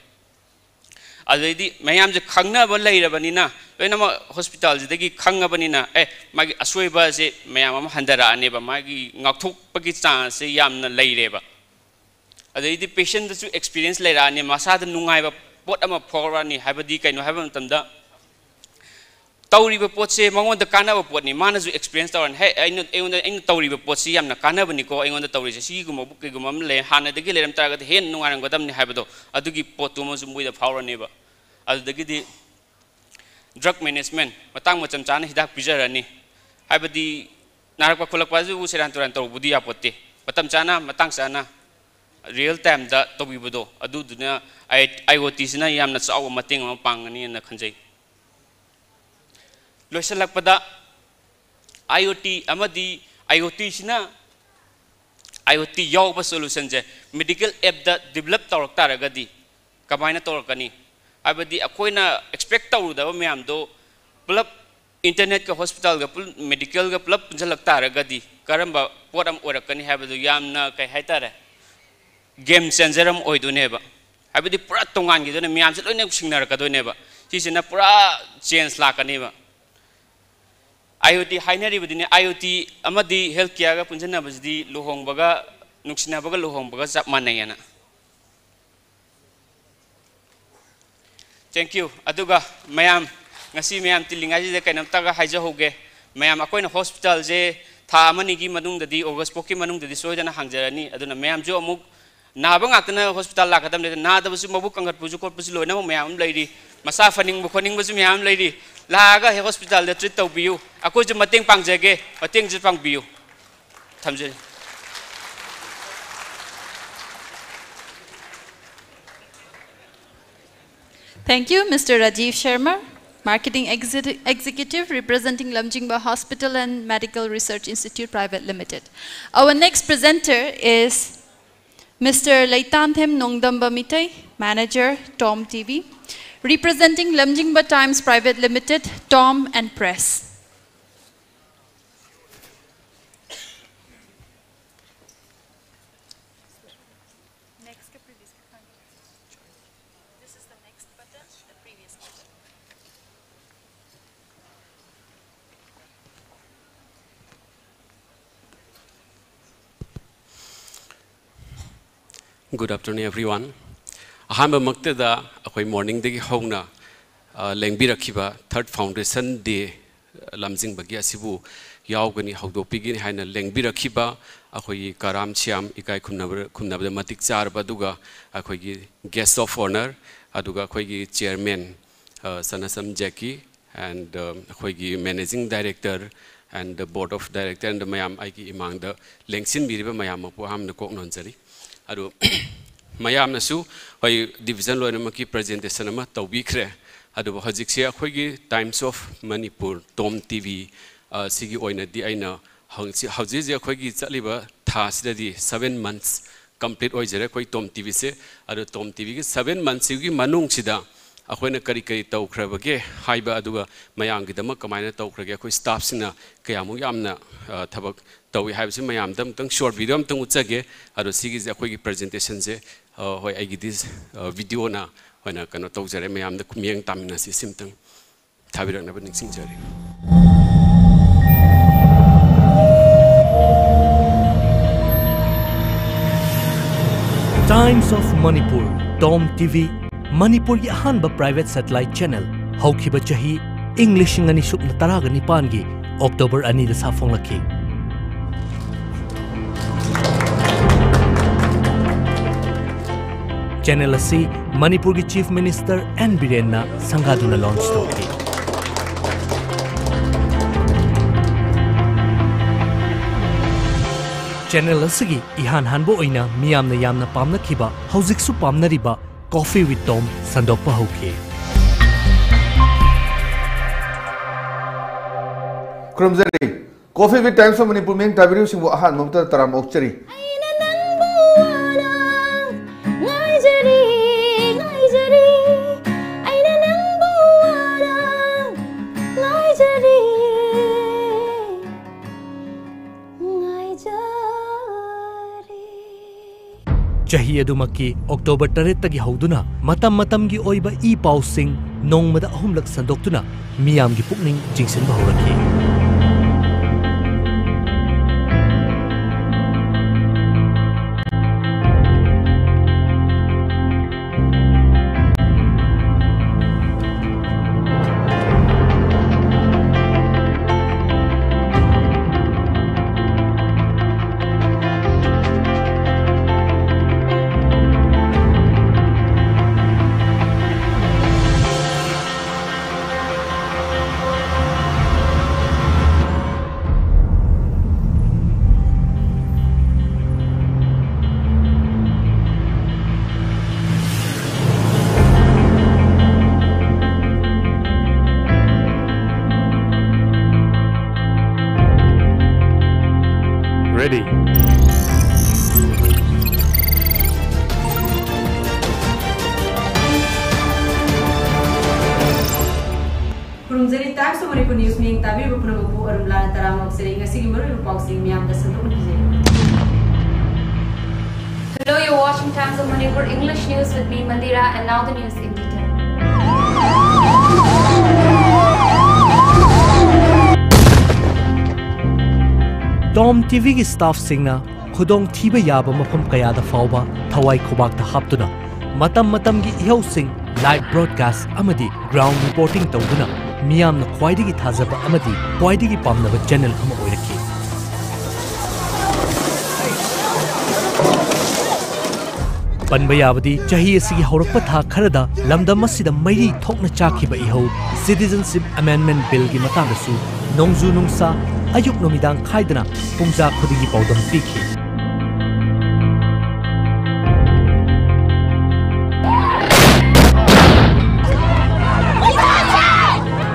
ꯑꯗꯩꯗꯤ ꯃꯌꯥꯝꯁꯦ ꯈꯪꯅꯕ ꯂꯩꯔꯕꯅꯤꯅ ꯂꯣꯏꯅꯃꯛ hospital ꯁꯤꯗꯒꯤ ꯈꯪꯉꯕꯅꯤꯅ, ꯑꯦ, ꯃꯥꯒꯤ ꯑꯁꯣꯏꯕꯁꯦ ꯃꯌꯥꯝ ꯑꯃ ꯍꯟꯊꯔꯛꯑꯅꯦꯕ, ꯃꯥꯒꯤ ꯉꯥꯛꯊꯣꯛꯄꯒꯤ chance ꯁꯦ ꯌꯥꯝꯅ ꯂꯩꯔꯦꯕ꯫ ꯑꯗꯩꯗꯤ patient ꯇꯁꯨ experience ꯂꯩꯔꯛꯑꯅꯤ, ꯃꯁꯥꯗ ꯅꯨꯡꯉꯥꯏꯕ ꯄꯣꯠ ꯑꯃ ꯐꯥꯎꯔꯛꯑꯅꯤ꯫ ꯍꯥꯏꯕꯗꯤ ꯀꯩꯅꯣ ꯍꯥꯏꯕ ꯃꯇꯝꯗ ꯇꯧꯔꯤꯕ ꯄꯣꯠꯁꯦ ꯃꯉꯣꯟꯗ ꯀꯥꯟꯅꯕ ꯄꯣꯠꯅꯤ, ꯃꯥꯅꯁꯨ experience ꯇꯧꯔꯅꯤ, "ꯍꯦ, ꯑꯩꯅ, ꯑꯩꯉꯣꯟꯗ, ꯑꯩꯅ ꯇꯧꯔꯤꯕ ꯄꯣꯠꯁꯤ ꯌꯥꯝꯅ ꯀꯥꯟꯅꯕꯅꯤꯀꯣ, ꯑꯩꯉꯣꯟꯗ ꯇꯧꯔꯤꯁꯦ, ꯁꯤꯒꯨꯝꯕ ꯀꯩꯒꯨꯝꯕ ꯑꯃ ꯂꯩ, ꯍꯥꯟꯅꯗꯒꯤ ꯂꯩꯔꯝ ꯇꯥꯔꯒꯗꯤ ꯍꯦꯟꯅ ꯅꯨꯡꯉꯥꯏꯔꯝꯒꯗꯕꯅꯤ" ꯍꯥꯏꯕꯗꯣ, ꯑꯗꯨꯒꯤ ꯄꯣꯠꯇꯨ ꯑꯃꯁꯨ ꯃꯣꯏꯗ ꯐꯥꯎꯔꯅꯦꯕ꯫ ꯑꯗꯨꯗꯒꯤꯗꯤ drug management, ꯃꯇꯥꯡ ꯃꯇꯝ ꯆꯥꯅ ꯍꯤꯗꯥꯛ ꯄꯤꯖꯔꯅꯤ꯫ ꯍꯥꯏꯕꯗꯤ ꯅꯥꯔꯛꯄ ꯈꯣꯠꯂꯛꯄ ꯑꯗꯨꯕꯨ ꯁꯦꯔꯥꯟ ꯇꯨꯔꯥꯟ ꯇꯧꯕꯗꯤ ꯌꯥꯄꯣꯠꯇꯦ꯫ ꯃꯇꯝ ꯆꯥꯅ, ꯃꯇꯥꯡ ꯆꯥꯅ, real time ꯗ ꯇꯧꯕꯤꯕꯗꯣ, ꯑꯗꯨꯗꯨꯅ IoT ꯁꯤꯅ ꯌꯥꯝꯅ ꯆꯥꯎꯕ ꯃꯇꯦꯡ ꯑꯃ ꯄꯥꯡꯒꯅꯤꯅ ꯈꯟꯖꯩ꯫ ꯂꯣꯏꯁꯤꯜꯂꯛꯄꯗ, IoT ꯑꯃꯗꯤ IoT ꯁꯤꯅ, IoT ꯌꯥꯎꯕ solution ꯁꯦ medical app ꯇ develop ꯇꯧꯔꯛ ꯇꯥꯔꯒꯗꯤ ꯀꯃꯥꯏꯅ ꯇꯧꯔꯛꯀꯅꯤ? ꯍꯥꯏꯕꯗꯤ ꯑꯩꯈꯣꯏꯅ expect ꯇꯧꯔꯨꯗꯕ ꯃꯌꯥꯝꯗꯣ ꯄꯨꯂꯞ internet ꯀ hospital ꯒ ꯄꯨꯜ-, medical ꯒ ꯄꯨꯂꯞ ꯄꯨꯟꯁꯤꯜꯂꯛ ꯇꯥꯔꯒꯗꯤ ꯀꯔꯝꯕ ꯄꯣꯠ ꯑꯃ ꯑꯣꯏꯔꯛꯀꯅꯤ ꯍꯥꯏꯕꯗꯨ ꯌꯥꯝꯅ, ꯀꯩ ꯍꯥꯏꯇꯥꯔꯦ, game changer ꯑꯃ ꯑꯣꯏꯗꯣꯏꯅꯦꯕ꯫ ꯍꯥꯏꯕꯗꯤ ꯄꯨꯔꯥ ꯇꯣꯉꯥꯟꯈꯤꯗꯣꯏꯅꯦ, ꯃꯌꯥꯝꯁꯦ ꯂꯣꯏꯅ ꯁꯤꯡꯅꯔꯛꯀꯗꯣꯏꯅꯦꯕ꯫ ꯁꯤꯁꯤꯅ ꯄꯨꯔꯥ change ꯂꯥꯛꯀꯅꯦꯕ꯫ I O T ꯍꯥꯏꯅꯔꯤꯕꯗꯨꯅꯤ꯫ I O T ꯑꯃꯗꯤ ꯍꯦꯜꯊ ꯀꯤꯌꯔꯒ ꯄꯨꯟꯁꯤꯟꯅꯕꯁꯤꯗꯤ ꯂꯨꯍꯣꯡꯕꯒ, ꯅꯨꯡꯁꯤꯅꯕꯒ ꯂꯨꯍꯣꯡꯕꯒ ꯆꯞ ꯃꯥꯟꯅꯩꯌꯦꯅ꯫ Thank you꯫ ꯑꯗꯨꯒ ꯃꯌꯥꯝ, ꯉꯁꯤ ꯃꯌꯥꯝ ꯇꯤꯜꯂꯤꯉꯩꯁꯤꯗ ꯀꯩꯅꯣꯝꯇꯒ ꯍꯥꯏꯖꯍꯧꯒꯦ꯫ ꯃꯌꯥꯝ, ꯑꯩꯈꯣꯏꯅ ꯍꯣꯁꯄꯤꯇꯥꯜꯁꯦ ꯊꯥ ꯑꯃꯅꯤꯒꯤ ꯃꯅꯨꯡꯗꯗꯤ, ꯑꯣꯒꯁ ꯐꯥꯎꯀꯤ ꯃꯅꯨꯡꯗꯗꯤ ꯁꯣꯏꯗꯅ ꯍꯥꯡꯖꯔꯅꯤ꯫ ꯑꯗꯨꯅ ꯃꯌꯥꯝꯁꯨ ꯑꯃꯨꯛ ꯅꯥꯕ ꯉꯥꯛꯇꯅ ꯍꯣꯁꯄꯤꯇꯥꯜ ꯂꯥꯛꯀꯗꯕꯅꯤ꯫ ꯅꯥꯗꯕꯁꯨ ꯃꯕꯨꯛ ꯀꯪꯈꯠꯄꯁꯨ ꯈꯣꯠꯄꯁꯨ ꯂꯣꯏꯅꯃꯛ ꯃꯌꯥꯝ ꯑꯃ ꯂꯩꯔꯤ꯫ ꯃꯁꯥ ꯐꯅꯤꯡꯕ ꯈꯣꯠꯅꯤꯡꯕꯁꯨ ꯃꯌꯥꯝ ꯑꯃ ꯂꯩꯔꯤ꯫ ꯂꯥꯛꯑꯒ ꯍꯦꯛ ꯍꯣꯁꯄꯤꯇꯥꯜꯗ ꯇ꯭ꯔꯤꯠ ꯇꯧꯕꯤꯌꯨ꯫ ꯑꯩꯈꯣꯏꯁꯨ ꯃꯇꯦꯡ ꯄꯥꯡꯖꯒꯦ, ꯃꯇꯦꯡꯁꯨ ꯄꯥꯡꯕꯤꯌꯨ꯫ ꯊꯝꯖꯔꯤ꯫ Thank you, Mister Rajiv Sharma, Marketing Executive representing Lamjingba Hospital and Medical Research Institute Private Limited. Our next presenter is Mister Leitanthem Nongdamba Mitei, Manager, Tom T V, representing Lamjingba Times Private Limited, Tom and Press. Next, previous. This is the next button, the previous button. Good afternoon, everyone. ꯑꯍꯥꯟꯕꯃꯛꯇꯗ ꯑꯩꯈꯣꯏ morningꯗꯒꯤ ꯍꯧꯅ ꯂꯦꯡꯕꯤꯔꯛꯈꯤꯕ Third Foundation Day ꯂꯝꯖꯤꯡꯕꯒꯤ ꯑꯁꯤꯕꯨ ꯌꯥꯎꯒꯅꯤ, ꯍꯧꯗꯣꯛꯄꯤꯒꯅꯤ ꯍꯥꯏꯅ ꯂꯦꯡꯕꯤꯔꯛꯈꯤꯕ ꯑꯩꯈꯣꯏꯒꯤ ꯀꯔꯥꯝ ꯁ꯭ꯌꯥꯝ, ꯏꯀꯥꯏ ꯈꯨꯝꯅꯕ, ꯈꯨꯝꯅꯕꯗ ꯃꯇꯤꯛ ꯆꯥꯔꯕ, ꯑꯗꯨꯒ ꯑꯩꯈꯣꯏꯒꯤ guest of honour, ꯑꯗꯨꯒ ꯑꯩꯈꯣꯏꯒꯤ chairman, ꯁꯅꯥꯁꯝ ꯖꯦꯀꯤ, and ꯑꯩꯈꯣꯏꯒꯤ managing director and board of director and ꯃꯌꯥꯝ, ꯑꯩꯒꯤ ꯏꯃꯥꯡꯗ ꯂꯦꯡꯁꯤꯟꯕꯤꯔꯤꯕ ꯃꯌꯥꯝ ꯃꯄꯨ ꯑꯍꯥꯟꯕꯗ ꯀꯣꯛ ꯅꯣꯟꯖꯔꯤ꯫ ꯑꯗꯨ ꯃꯌꯥꯝꯅꯁꯨ ꯍꯣꯏ division ꯂꯣꯏꯅꯃꯛꯀꯤ presentation ꯑꯃ ꯇꯧꯕꯤꯈ꯭ꯔꯦ꯫ ꯑꯗꯨꯕꯨ ꯍꯧꯖꯤꯛꯁꯦ ꯑꯩꯈꯣꯏꯒꯤ Times of Manipur, Tom T V, ꯁꯤꯒꯤ ꯑꯣꯏꯅꯗꯤ ꯑꯩꯅ ꯍꯧꯖꯤꯛ ꯍꯧꯖꯤꯛ ꯑꯩꯈꯣꯏꯒꯤ ꯆꯠꯂꯤꯕ ꯊꯥꯁꯤꯗꯗꯤ seven months complete ꯑꯣꯏꯖꯔꯦ ꯑꯩꯈꯣꯏ Tom T Vꯁꯦ꯫ ꯑꯗꯣ Tom T Vꯒꯤ seven monthꯁꯤꯒꯤ ꯃꯅꯨꯡꯁꯤꯗ ꯑꯩꯈꯣꯏꯅ ꯀꯔꯤ ꯀꯔꯤ ꯇꯧꯈ꯭ꯔꯕꯒꯦ ꯍꯥꯏꯕ, ꯑꯗꯨꯒ ꯃꯌꯥꯝꯒꯤꯗꯃꯛ ꯀꯃꯥꯏꯅ ꯇꯧꯈ꯭ꯔꯒꯦ, ꯑꯩꯈꯣꯏ staffꯁꯤꯡꯅ ꯀꯌꯥꯃꯨꯛ ꯌꯥꯝꯅ ꯊꯕꯛ ꯇꯧꯏ ꯍꯥꯏꯕꯁꯤ ꯃꯌꯥꯝꯗ ꯑꯃꯨꯛꯇꯪ short video ꯑꯃꯇꯪ ꯎꯠꯆꯒꯦ꯫ ꯑꯗꯣ ꯁꯤꯒꯤꯁꯦ ꯑꯩꯈꯣꯏꯒꯤ presentationꯁꯦ, ꯍꯣꯏ, ꯑꯩꯒꯤꯗꯤ videoꯅ ꯑꯣꯏꯅ ꯀꯩꯅꯣ ꯇꯧꯖꯔꯦ꯫ ꯃꯌꯥꯝꯗ ꯃꯤꯠꯌꯦꯡ ꯇꯥꯃꯤꯟꯅꯁꯤ꯫ ꯁꯤꯝꯇꯪ ꯊꯥꯕꯤꯔꯛꯅꯕ ꯅꯤꯡꯁꯤꯡꯖꯔꯤ꯫ Times of Manipur, TOM TV, ꯃꯅꯤꯄꯨꯔꯒꯤ ꯑꯍꯥꯟꯕ private satellite channel, ꯍꯧꯈꯤꯕ ꯆꯍꯤ ꯏꯪ ꯂꯤꯁꯤꯡ ꯑꯅꯤ ꯁꯨꯞꯅ ꯇꯔꯥꯒ ꯅꯤꯄꯥꯟꯒꯤ October ꯑꯅꯤꯗ ꯁꯥꯐꯣꯡꯂꯛꯈꯤ꯫ Channel ꯑꯁꯤ ꯃꯅꯤꯄꯨꯔꯒꯤ Chief Minister ꯑꯦꯟ ꯕꯤꯔꯦꯟꯅ ꯁꯪꯒꯥꯗꯨꯅ launch ꯇꯧꯈꯤ꯫ Channel ꯑꯁꯤꯒꯤ ꯏꯍꯥꯟ ꯍꯥꯟꯕ ꯑꯣꯏꯅ ꯃꯤꯌꯥꯝꯅ ꯌꯥꯝꯅ ꯄꯥꯝꯅꯈꯤꯕ, ꯍꯧꯖꯤꯛꯁꯨ ꯄꯥꯝꯅꯔꯤꯕ Coffee with Tom ꯁꯟꯗꯣꯛꯄ ꯍꯧꯈꯤ꯫ ꯈꯨꯔꯨꯝꯖꯔꯤ꯫ Coffee with Times of Manipur ꯃꯤꯠꯌꯦꯡ ꯇꯥꯕꯤꯔꯤꯕꯁꯤꯡꯕꯨ ꯑꯍꯥꯟꯕ ꯃꯛꯇꯗ ꯇꯔꯥꯝꯅ ꯑꯣꯛꯆꯔꯤ꯫ ꯑꯩꯅ ꯅꯪꯕꯨ ꯋꯥꯅ ꯉꯥꯏꯖꯔꯤ, ꯉꯥꯏꯖꯔꯤ, ꯑꯩꯅ ꯅꯪꯕꯨ ꯋꯥꯅ ꯉꯥꯏꯖꯔꯤ, ꯉꯥꯏꯖꯔꯤ꯫ ꯆꯍꯤ ꯑꯗꯨꯃꯛꯀꯤ October ꯇꯔꯦꯠꯇꯒꯤ ꯍꯧꯗꯨꯅ ꯃꯇꯝ ꯃꯇꯝꯒꯤ ꯑꯣꯏꯕ ꯏ ꯄꯥꯎꯁꯤꯡ ꯅꯣꯡꯃꯗ ꯑꯍꯨꯝꯂꯛ ꯁꯟꯗꯣꯛꯇꯨꯅ ꯃꯤꯌꯥꯝꯒꯤ ꯄꯨꯛꯅꯤꯡ ꯆꯤꯡꯁꯤꯟꯕ ꯍꯧꯔꯛꯈꯤ꯫ Ready. ꯈꯨꯔꯨꯝꯖꯔꯤ, Times of Manipur News ꯃꯤꯠꯌꯦꯡ ꯇꯥꯕꯤꯔꯤꯕ ꯄꯨꯝꯅꯃꯛꯄꯨ ꯑꯔꯨꯝ ꯂꯥꯟꯅ ꯇꯔꯥꯝꯅ ꯑꯣꯛꯆꯔꯤ꯫ ꯉꯁꯤꯒꯤ ꯃꯔꯨꯑꯣꯏꯕ ꯄꯥꯎꯁꯤꯡ ꯃꯤꯌꯥꯝꯗ ꯁꯟꯗꯣꯛꯅ ꯄꯤꯖꯔꯤ꯫ Hello, you're watching Times of Manipur English News with me, Mandira, and now the news in detail. TOM TVꯒꯤ staffꯁꯤꯡꯅ ꯈꯨꯗꯣꯡꯊꯤꯕ ꯌꯥꯕ ꯃꯐꯝ ꯀꯌꯥꯗ ꯐꯥꯎꯕ ꯊꯋꯥꯏ ꯈꯨꯕꯥꯛꯇ ꯍꯥꯞꯇꯨꯅ ꯃꯇꯝ ꯃꯇꯝꯒꯤ ꯏꯍꯧꯁꯤꯡ live broadcast ꯑꯃꯗꯤ ground reporting ꯇꯧꯗꯨꯅ ꯃꯤꯌꯥꯝꯅ ꯈ꯭ꯋꯥꯏꯗꯒꯤ ꯊꯥꯖꯕ ꯑꯃꯗꯤ ꯈ꯭ꯋꯥꯏꯗꯒꯤ ꯄꯥꯝꯅꯕ channel ꯑꯃ ꯑꯣꯏꯔꯛꯈꯤ꯫ ꯄꯟꯕ ꯌꯥꯕꯗꯤ ꯆꯍꯤ ꯑꯁꯤꯒꯤ ꯍꯧꯔꯛꯄ ꯊꯥ ꯈꯔꯗ ꯂꯝꯗꯝ ꯑꯁꯤꯗ ꯃꯩꯔꯤ ꯊꯣꯛꯅ ꯆꯥꯛꯈꯤꯕ ꯏꯍꯧ Citizenship Amendment Billꯒꯤ ꯃꯇꯥꯡꯗꯁꯨ ꯅꯣꯡꯖꯨ ꯅꯨꯡꯁꯥ ꯑꯌꯨꯛ ꯅꯨꯃꯤꯗꯥꯡ ꯈꯥꯏꯗꯅ ꯄꯨꯡꯖꯥ ꯈꯨꯗꯤꯡꯒꯤ ꯄꯥꯎꯗꯝ ꯄꯤꯈꯤ꯫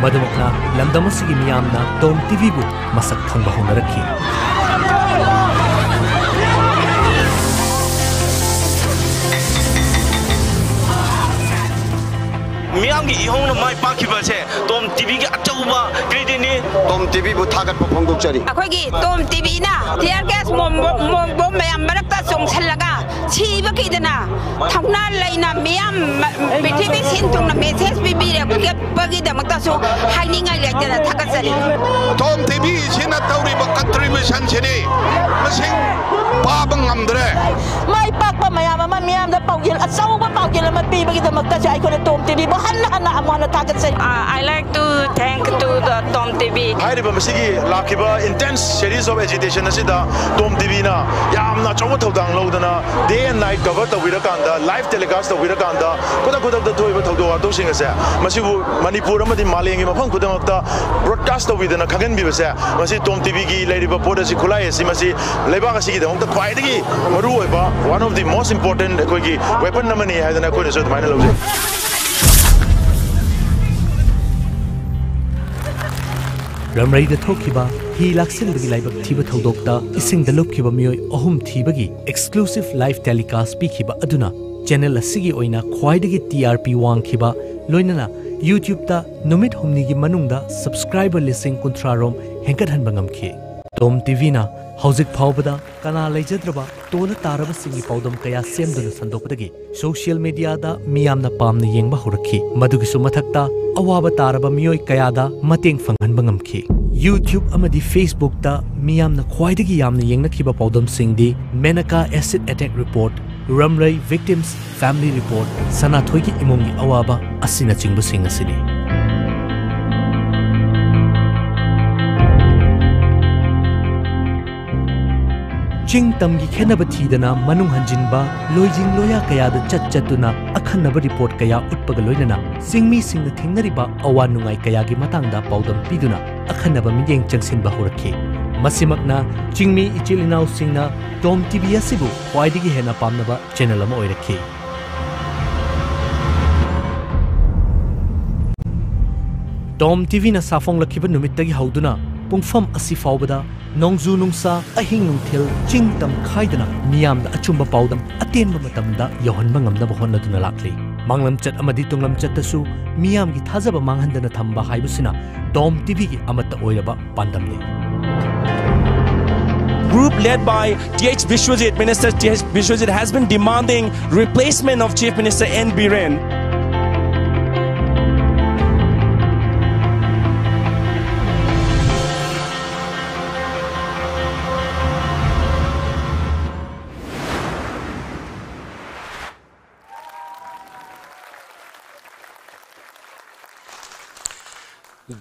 ꯃꯗꯨꯃꯛꯅ ꯂꯝꯗꯝ ꯑꯁꯤꯒꯤ ꯃꯤꯌꯥꯝꯅ ꯇꯣꯝ ꯇꯤꯚꯤꯕꯨ ꯃꯁꯛ ꯈꯪꯕ ꯍꯧꯅꯔꯛꯈꯤ꯫ ꯃꯤꯌꯥꯝꯒꯤ ꯏꯍꯧꯅ ꯃꯥꯏ ꯄꯥꯛꯈꯤꯕ ꯑꯁꯦ ꯇꯣꯝ ꯇꯤꯚꯤꯒꯤ ꯑꯆꯧꯕ creditꯅꯤ꯫ ꯇꯣꯝ ꯇꯤꯚꯤꯕꯨ ꯊꯥꯒꯠꯄ ꯐꯣꯡꯗꯣꯛꯆꯔꯤ꯫ ꯑꯩꯈꯣꯏꯒꯤ ꯇꯣꯝ ꯇꯤꯚꯤꯅ tear gas bomb, bomb, bomb ꯃꯌꯥꯝ ꯃꯔꯛꯇ ꯆꯣꯡꯁꯤꯜꯂꯒ ꯁꯤꯕ ꯀꯤꯗꯅ ꯊꯧꯅꯥ ꯂꯩꯅ ꯃꯤꯌꯥꯝ ꯃ-, ꯄ꯭ꯔꯤꯊꯤꯕꯤ ꯁꯤꯟ ꯊꯨꯡꯅ message ꯄꯤꯕꯤꯔꯛꯄꯒꯤꯗꯃꯛꯇꯁꯨ ꯍꯥꯏꯅꯤꯡꯉꯥꯏ ꯂꯩꯇꯅ ꯊꯥꯒꯠꯆꯔꯤ꯫ ꯇꯣꯝ ꯇꯤꯚꯤꯁꯤꯅ ꯇꯧꯔꯤꯕ contributionꯁꯤꯗꯤ ꯃꯁꯤꯡ ꯄꯥꯕ ꯉꯝꯗ꯭ꯔꯦ꯫ ꯃꯥꯏ ꯄꯥꯛꯄ ꯃꯌꯥꯝ ꯑꯃ ꯃꯤꯌꯥꯝꯗ ꯄꯥꯎꯖꯦꯜ, ꯑꯆꯧꯕ ꯄꯥꯎꯖꯦꯜ ꯑꯃ ꯄꯤꯕꯒꯤꯗꯃꯛꯇꯁꯨ ꯑꯩꯈꯣꯏꯅ ꯇꯣꯝ ꯇꯤꯚꯤꯕꯨ ꯍꯟꯅ ꯍꯟꯅ ꯑꯃꯨꯛ ꯍꯟꯅ ꯊꯥꯒꯠꯆꯔꯤ꯫ Uh, I like to thank to the Tom TV. ꯍꯥꯏꯔꯤꯕ ꯃꯁꯤꯒꯤ ꯂꯥꯛꯈꯤꯕ intense series of agitation ꯑꯁꯤꯗ ꯇꯣꯝ ꯇꯤꯚꯤꯅ ꯌꯥꯝꯅ ꯑꯆꯧꯕ ꯊꯧꯗꯥꯡ ꯂꯧꯗꯅ day and night cover ꯇꯧꯕꯤꯔꯀꯥꯟꯗ, live telecast ꯇꯧꯕꯤꯔꯀꯥꯟꯗ, ꯈꯨꯗꯛ ꯈꯨꯗꯛꯇ ꯊꯣꯛꯏꯕ ꯊꯧꯗꯣꯛ ꯋꯥꯊꯣꯛꯁꯤꯡ ꯑꯁꯦ ꯃꯁꯤꯕꯨ ꯃꯅꯤꯄꯨꯔ ꯑꯃꯗꯤ ꯃꯥꯂꯦꯝꯒꯤ ꯃꯐꯝ ꯈꯨꯗꯤꯡꯃꯛꯇ broadcast ꯇꯧꯕꯤꯗꯅ ꯈꯪꯍꯟꯕꯤꯕꯁꯦ, ꯃꯁꯤ ꯇꯣꯝ ꯇꯤꯚꯤꯒꯤ ꯂꯩꯔꯤꯕ ꯄꯣꯠ ꯑꯁꯤ, ꯈꯨꯠꯂꯥꯏ ꯑꯁꯤ, ꯃꯁꯤ ꯂꯩꯕꯥꯛ ꯑꯁꯤꯒꯤꯗꯃꯛꯇ ꯈ꯭ꯋꯥꯏꯗꯒꯤ ꯃꯔꯨꯑꯣꯏꯕ, one of the most important ꯑꯩꯈꯣꯏꯒꯤ weapon ꯑꯃꯅꯤ ꯍꯥꯏꯗꯅ ꯑꯩꯈꯣꯏꯅꯁꯨ ꯑꯗꯨꯃꯥꯏꯅ ꯂꯧꯖꯩ꯫ ꯔꯝꯔꯩꯗ ꯊꯣꯛꯈꯤꯕ ꯍꯤ ꯂꯥꯛꯁꯤꯟꯕꯒꯤ ꯂꯥꯏꯕꯛ ꯊꯤꯕ ꯊꯧꯗꯣꯛꯇ ꯏꯁꯤꯡꯗ ꯂꯨꯞꯈꯤꯕ ꯃꯤꯑꯣꯏ ꯑꯍꯨꯝ ꯊꯤꯕꯒꯤ exclusive live telecast ꯄꯤꯈꯤꯕ ꯑꯗꯨꯅ channel ꯑꯁꯤꯒꯤ ꯑꯣꯏꯅ ꯈ꯭ꯋꯥꯏꯗꯒꯤ T R P ꯋꯥꯡꯈꯤꯕ, ꯂꯣꯏꯅꯅ YouTubeꯇ ꯅꯨꯃꯤꯠ ꯍꯨꯝꯅꯤꯒꯤ ꯃꯅꯨꯡꯗ subscriber ꯂꯤꯁꯤꯡ ꯀꯨꯟꯊ꯭ꯔꯥ ꯔꯣꯝ ꯍꯦꯟꯒꯠꯍꯟꯕ ꯉꯝꯈꯤ꯫ ꯇꯣꯝ ꯇꯤꯚꯤꯅ ꯍꯧꯖꯤꯛ ꯐꯥꯎꯕꯗ ꯀꯅꯥ ꯂꯩꯖꯗ꯭ꯔꯕ ꯇꯣꯜꯂ ꯇꯥꯔꯕꯁꯤꯡꯒꯤ ꯄꯥꯎꯗꯝ ꯀꯌꯥ ꯁꯦꯝꯗꯨꯅ ꯁꯟꯗꯣꯛꯄꯗꯒꯤ social mediaꯗ ꯃꯤꯌꯥꯝꯅ ꯄꯥꯝꯅ ꯌꯦꯡꯕ ꯍꯧꯔꯛꯈꯤ꯫ ꯃꯗꯨꯒꯤꯁꯨ ꯃꯊꯛꯇ ꯑꯋꯥꯕ ꯇꯥꯔꯕ ꯃꯤꯑꯣꯏ ꯀꯌꯥꯗ ꯃꯇꯦꯡ ꯐꯪꯍꯟꯕ ꯉꯝꯈꯤ꯫ YouTube ꯑꯃꯗꯤ Facebookꯇ ꯃꯤꯌꯥꯝꯅ ꯈ꯭ꯋꯥꯏꯗꯒꯤ ꯌꯥꯝꯅ ꯌꯦꯡꯅꯈꯤꯕ ꯄꯥꯎꯗꯝꯁꯤꯡꯗꯤ Menaka acid attack report, ꯔꯝꯔꯩ victims family report, ꯁꯅꯥꯊꯣꯏꯒꯤ ꯏꯃꯨꯡꯒꯤ ꯑꯋꯥꯕ ꯑꯁꯤꯅꯆꯤꯡꯕꯁꯤꯡ ꯑꯁꯤꯅꯤ꯫ ꯆꯤꯡ ꯇꯝꯒꯤ ꯈꯦꯠꯅꯕ ꯊꯤꯗꯅ ꯃꯅꯨꯡ ꯍꯟꯖꯤꯟꯕ, ꯂꯣꯏꯖꯤꯡ ꯂꯣꯌꯥ ꯀꯌꯥꯗ ꯆꯠ ꯆꯠꯇꯨꯅ ꯑꯈꯟꯅꯕ report ꯀꯌꯥ ꯎꯠꯄꯒ ꯂꯣꯏꯅꯅ ꯆꯤꯡꯃꯤꯁꯤꯡꯅ ꯊꯦꯡꯅꯔꯤꯕ ꯑꯋꯥ ꯅꯨꯡꯉꯥꯏ ꯀꯌꯥꯒꯤ ꯃꯇꯥꯡꯗ ꯄꯥꯎꯗꯝ ꯄꯤꯗꯨꯅ ꯑꯈꯟꯅꯕ ꯃꯤꯠꯌꯦꯡ ꯆꯪꯁꯤꯟꯕ ꯍꯧꯔꯛꯈꯤ꯫ ꯃꯁꯤꯃꯛꯅ ꯆꯤꯡꯃꯤ ꯏꯆꯤꯜ ꯏꯅꯥꯎꯁꯤꯡꯅ ꯇꯣꯝ ꯇꯤꯚꯤ ꯑꯁꯤꯕꯨ ꯈ꯭ꯋꯥꯏꯗꯒꯤ ꯍꯦꯟꯅ ꯄꯥꯝꯅꯕ channel ꯑꯃ ꯑꯣꯏꯔꯛꯈꯤ꯫ ꯇꯣꯝ ꯇꯤꯚꯤꯅ ꯁꯥꯐꯣꯡꯂꯛꯈꯤꯕ ꯅꯨꯃꯤꯠꯇꯒꯤ ꯍꯧꯗꯨꯅ ꯄꯨꯡꯐꯝ ꯑꯁꯤ ꯐꯥꯎꯕꯗ ꯅꯣꯡꯖꯨ ꯅꯨꯡꯁꯥ, ꯑꯍꯤꯡ ꯅꯨꯡꯊꯤꯜ, ꯆꯤꯡ ꯇꯝ ꯈꯥꯏꯗꯅ ꯃꯤꯌꯥꯝꯗ ꯑꯆꯨꯝꯕ ꯄꯥꯎꯗꯝ ꯑꯇꯦꯟꯕ ꯃꯇꯝꯗ ꯌꯧꯍꯟꯕ ꯉꯝꯅꯕ ꯍꯣꯠꯅꯗꯨꯅ ꯂꯥꯛꯂꯤ꯫ ꯃꯥꯡꯂꯝꯆꯠ ꯑꯃꯗꯤ ꯇꯨꯡꯂꯝꯆꯠꯇꯁꯨ ꯃꯤꯌꯥꯝꯒꯤ ꯊꯥꯖꯕ ꯃꯥꯡꯍꯟꯗꯅ ꯊꯝꯕ ꯍꯥꯏꯕꯁꯤꯅ ꯇꯣꯝ ꯇꯤꯚꯤꯒꯤ ꯑꯃꯠꯇ ꯑꯣꯏꯔꯕ ꯄꯥꯟꯗꯝꯅꯤ꯫ Group led by T H Biswajit, Minister T H Biswajit has been demanding replacement of Chief Minister N Biren.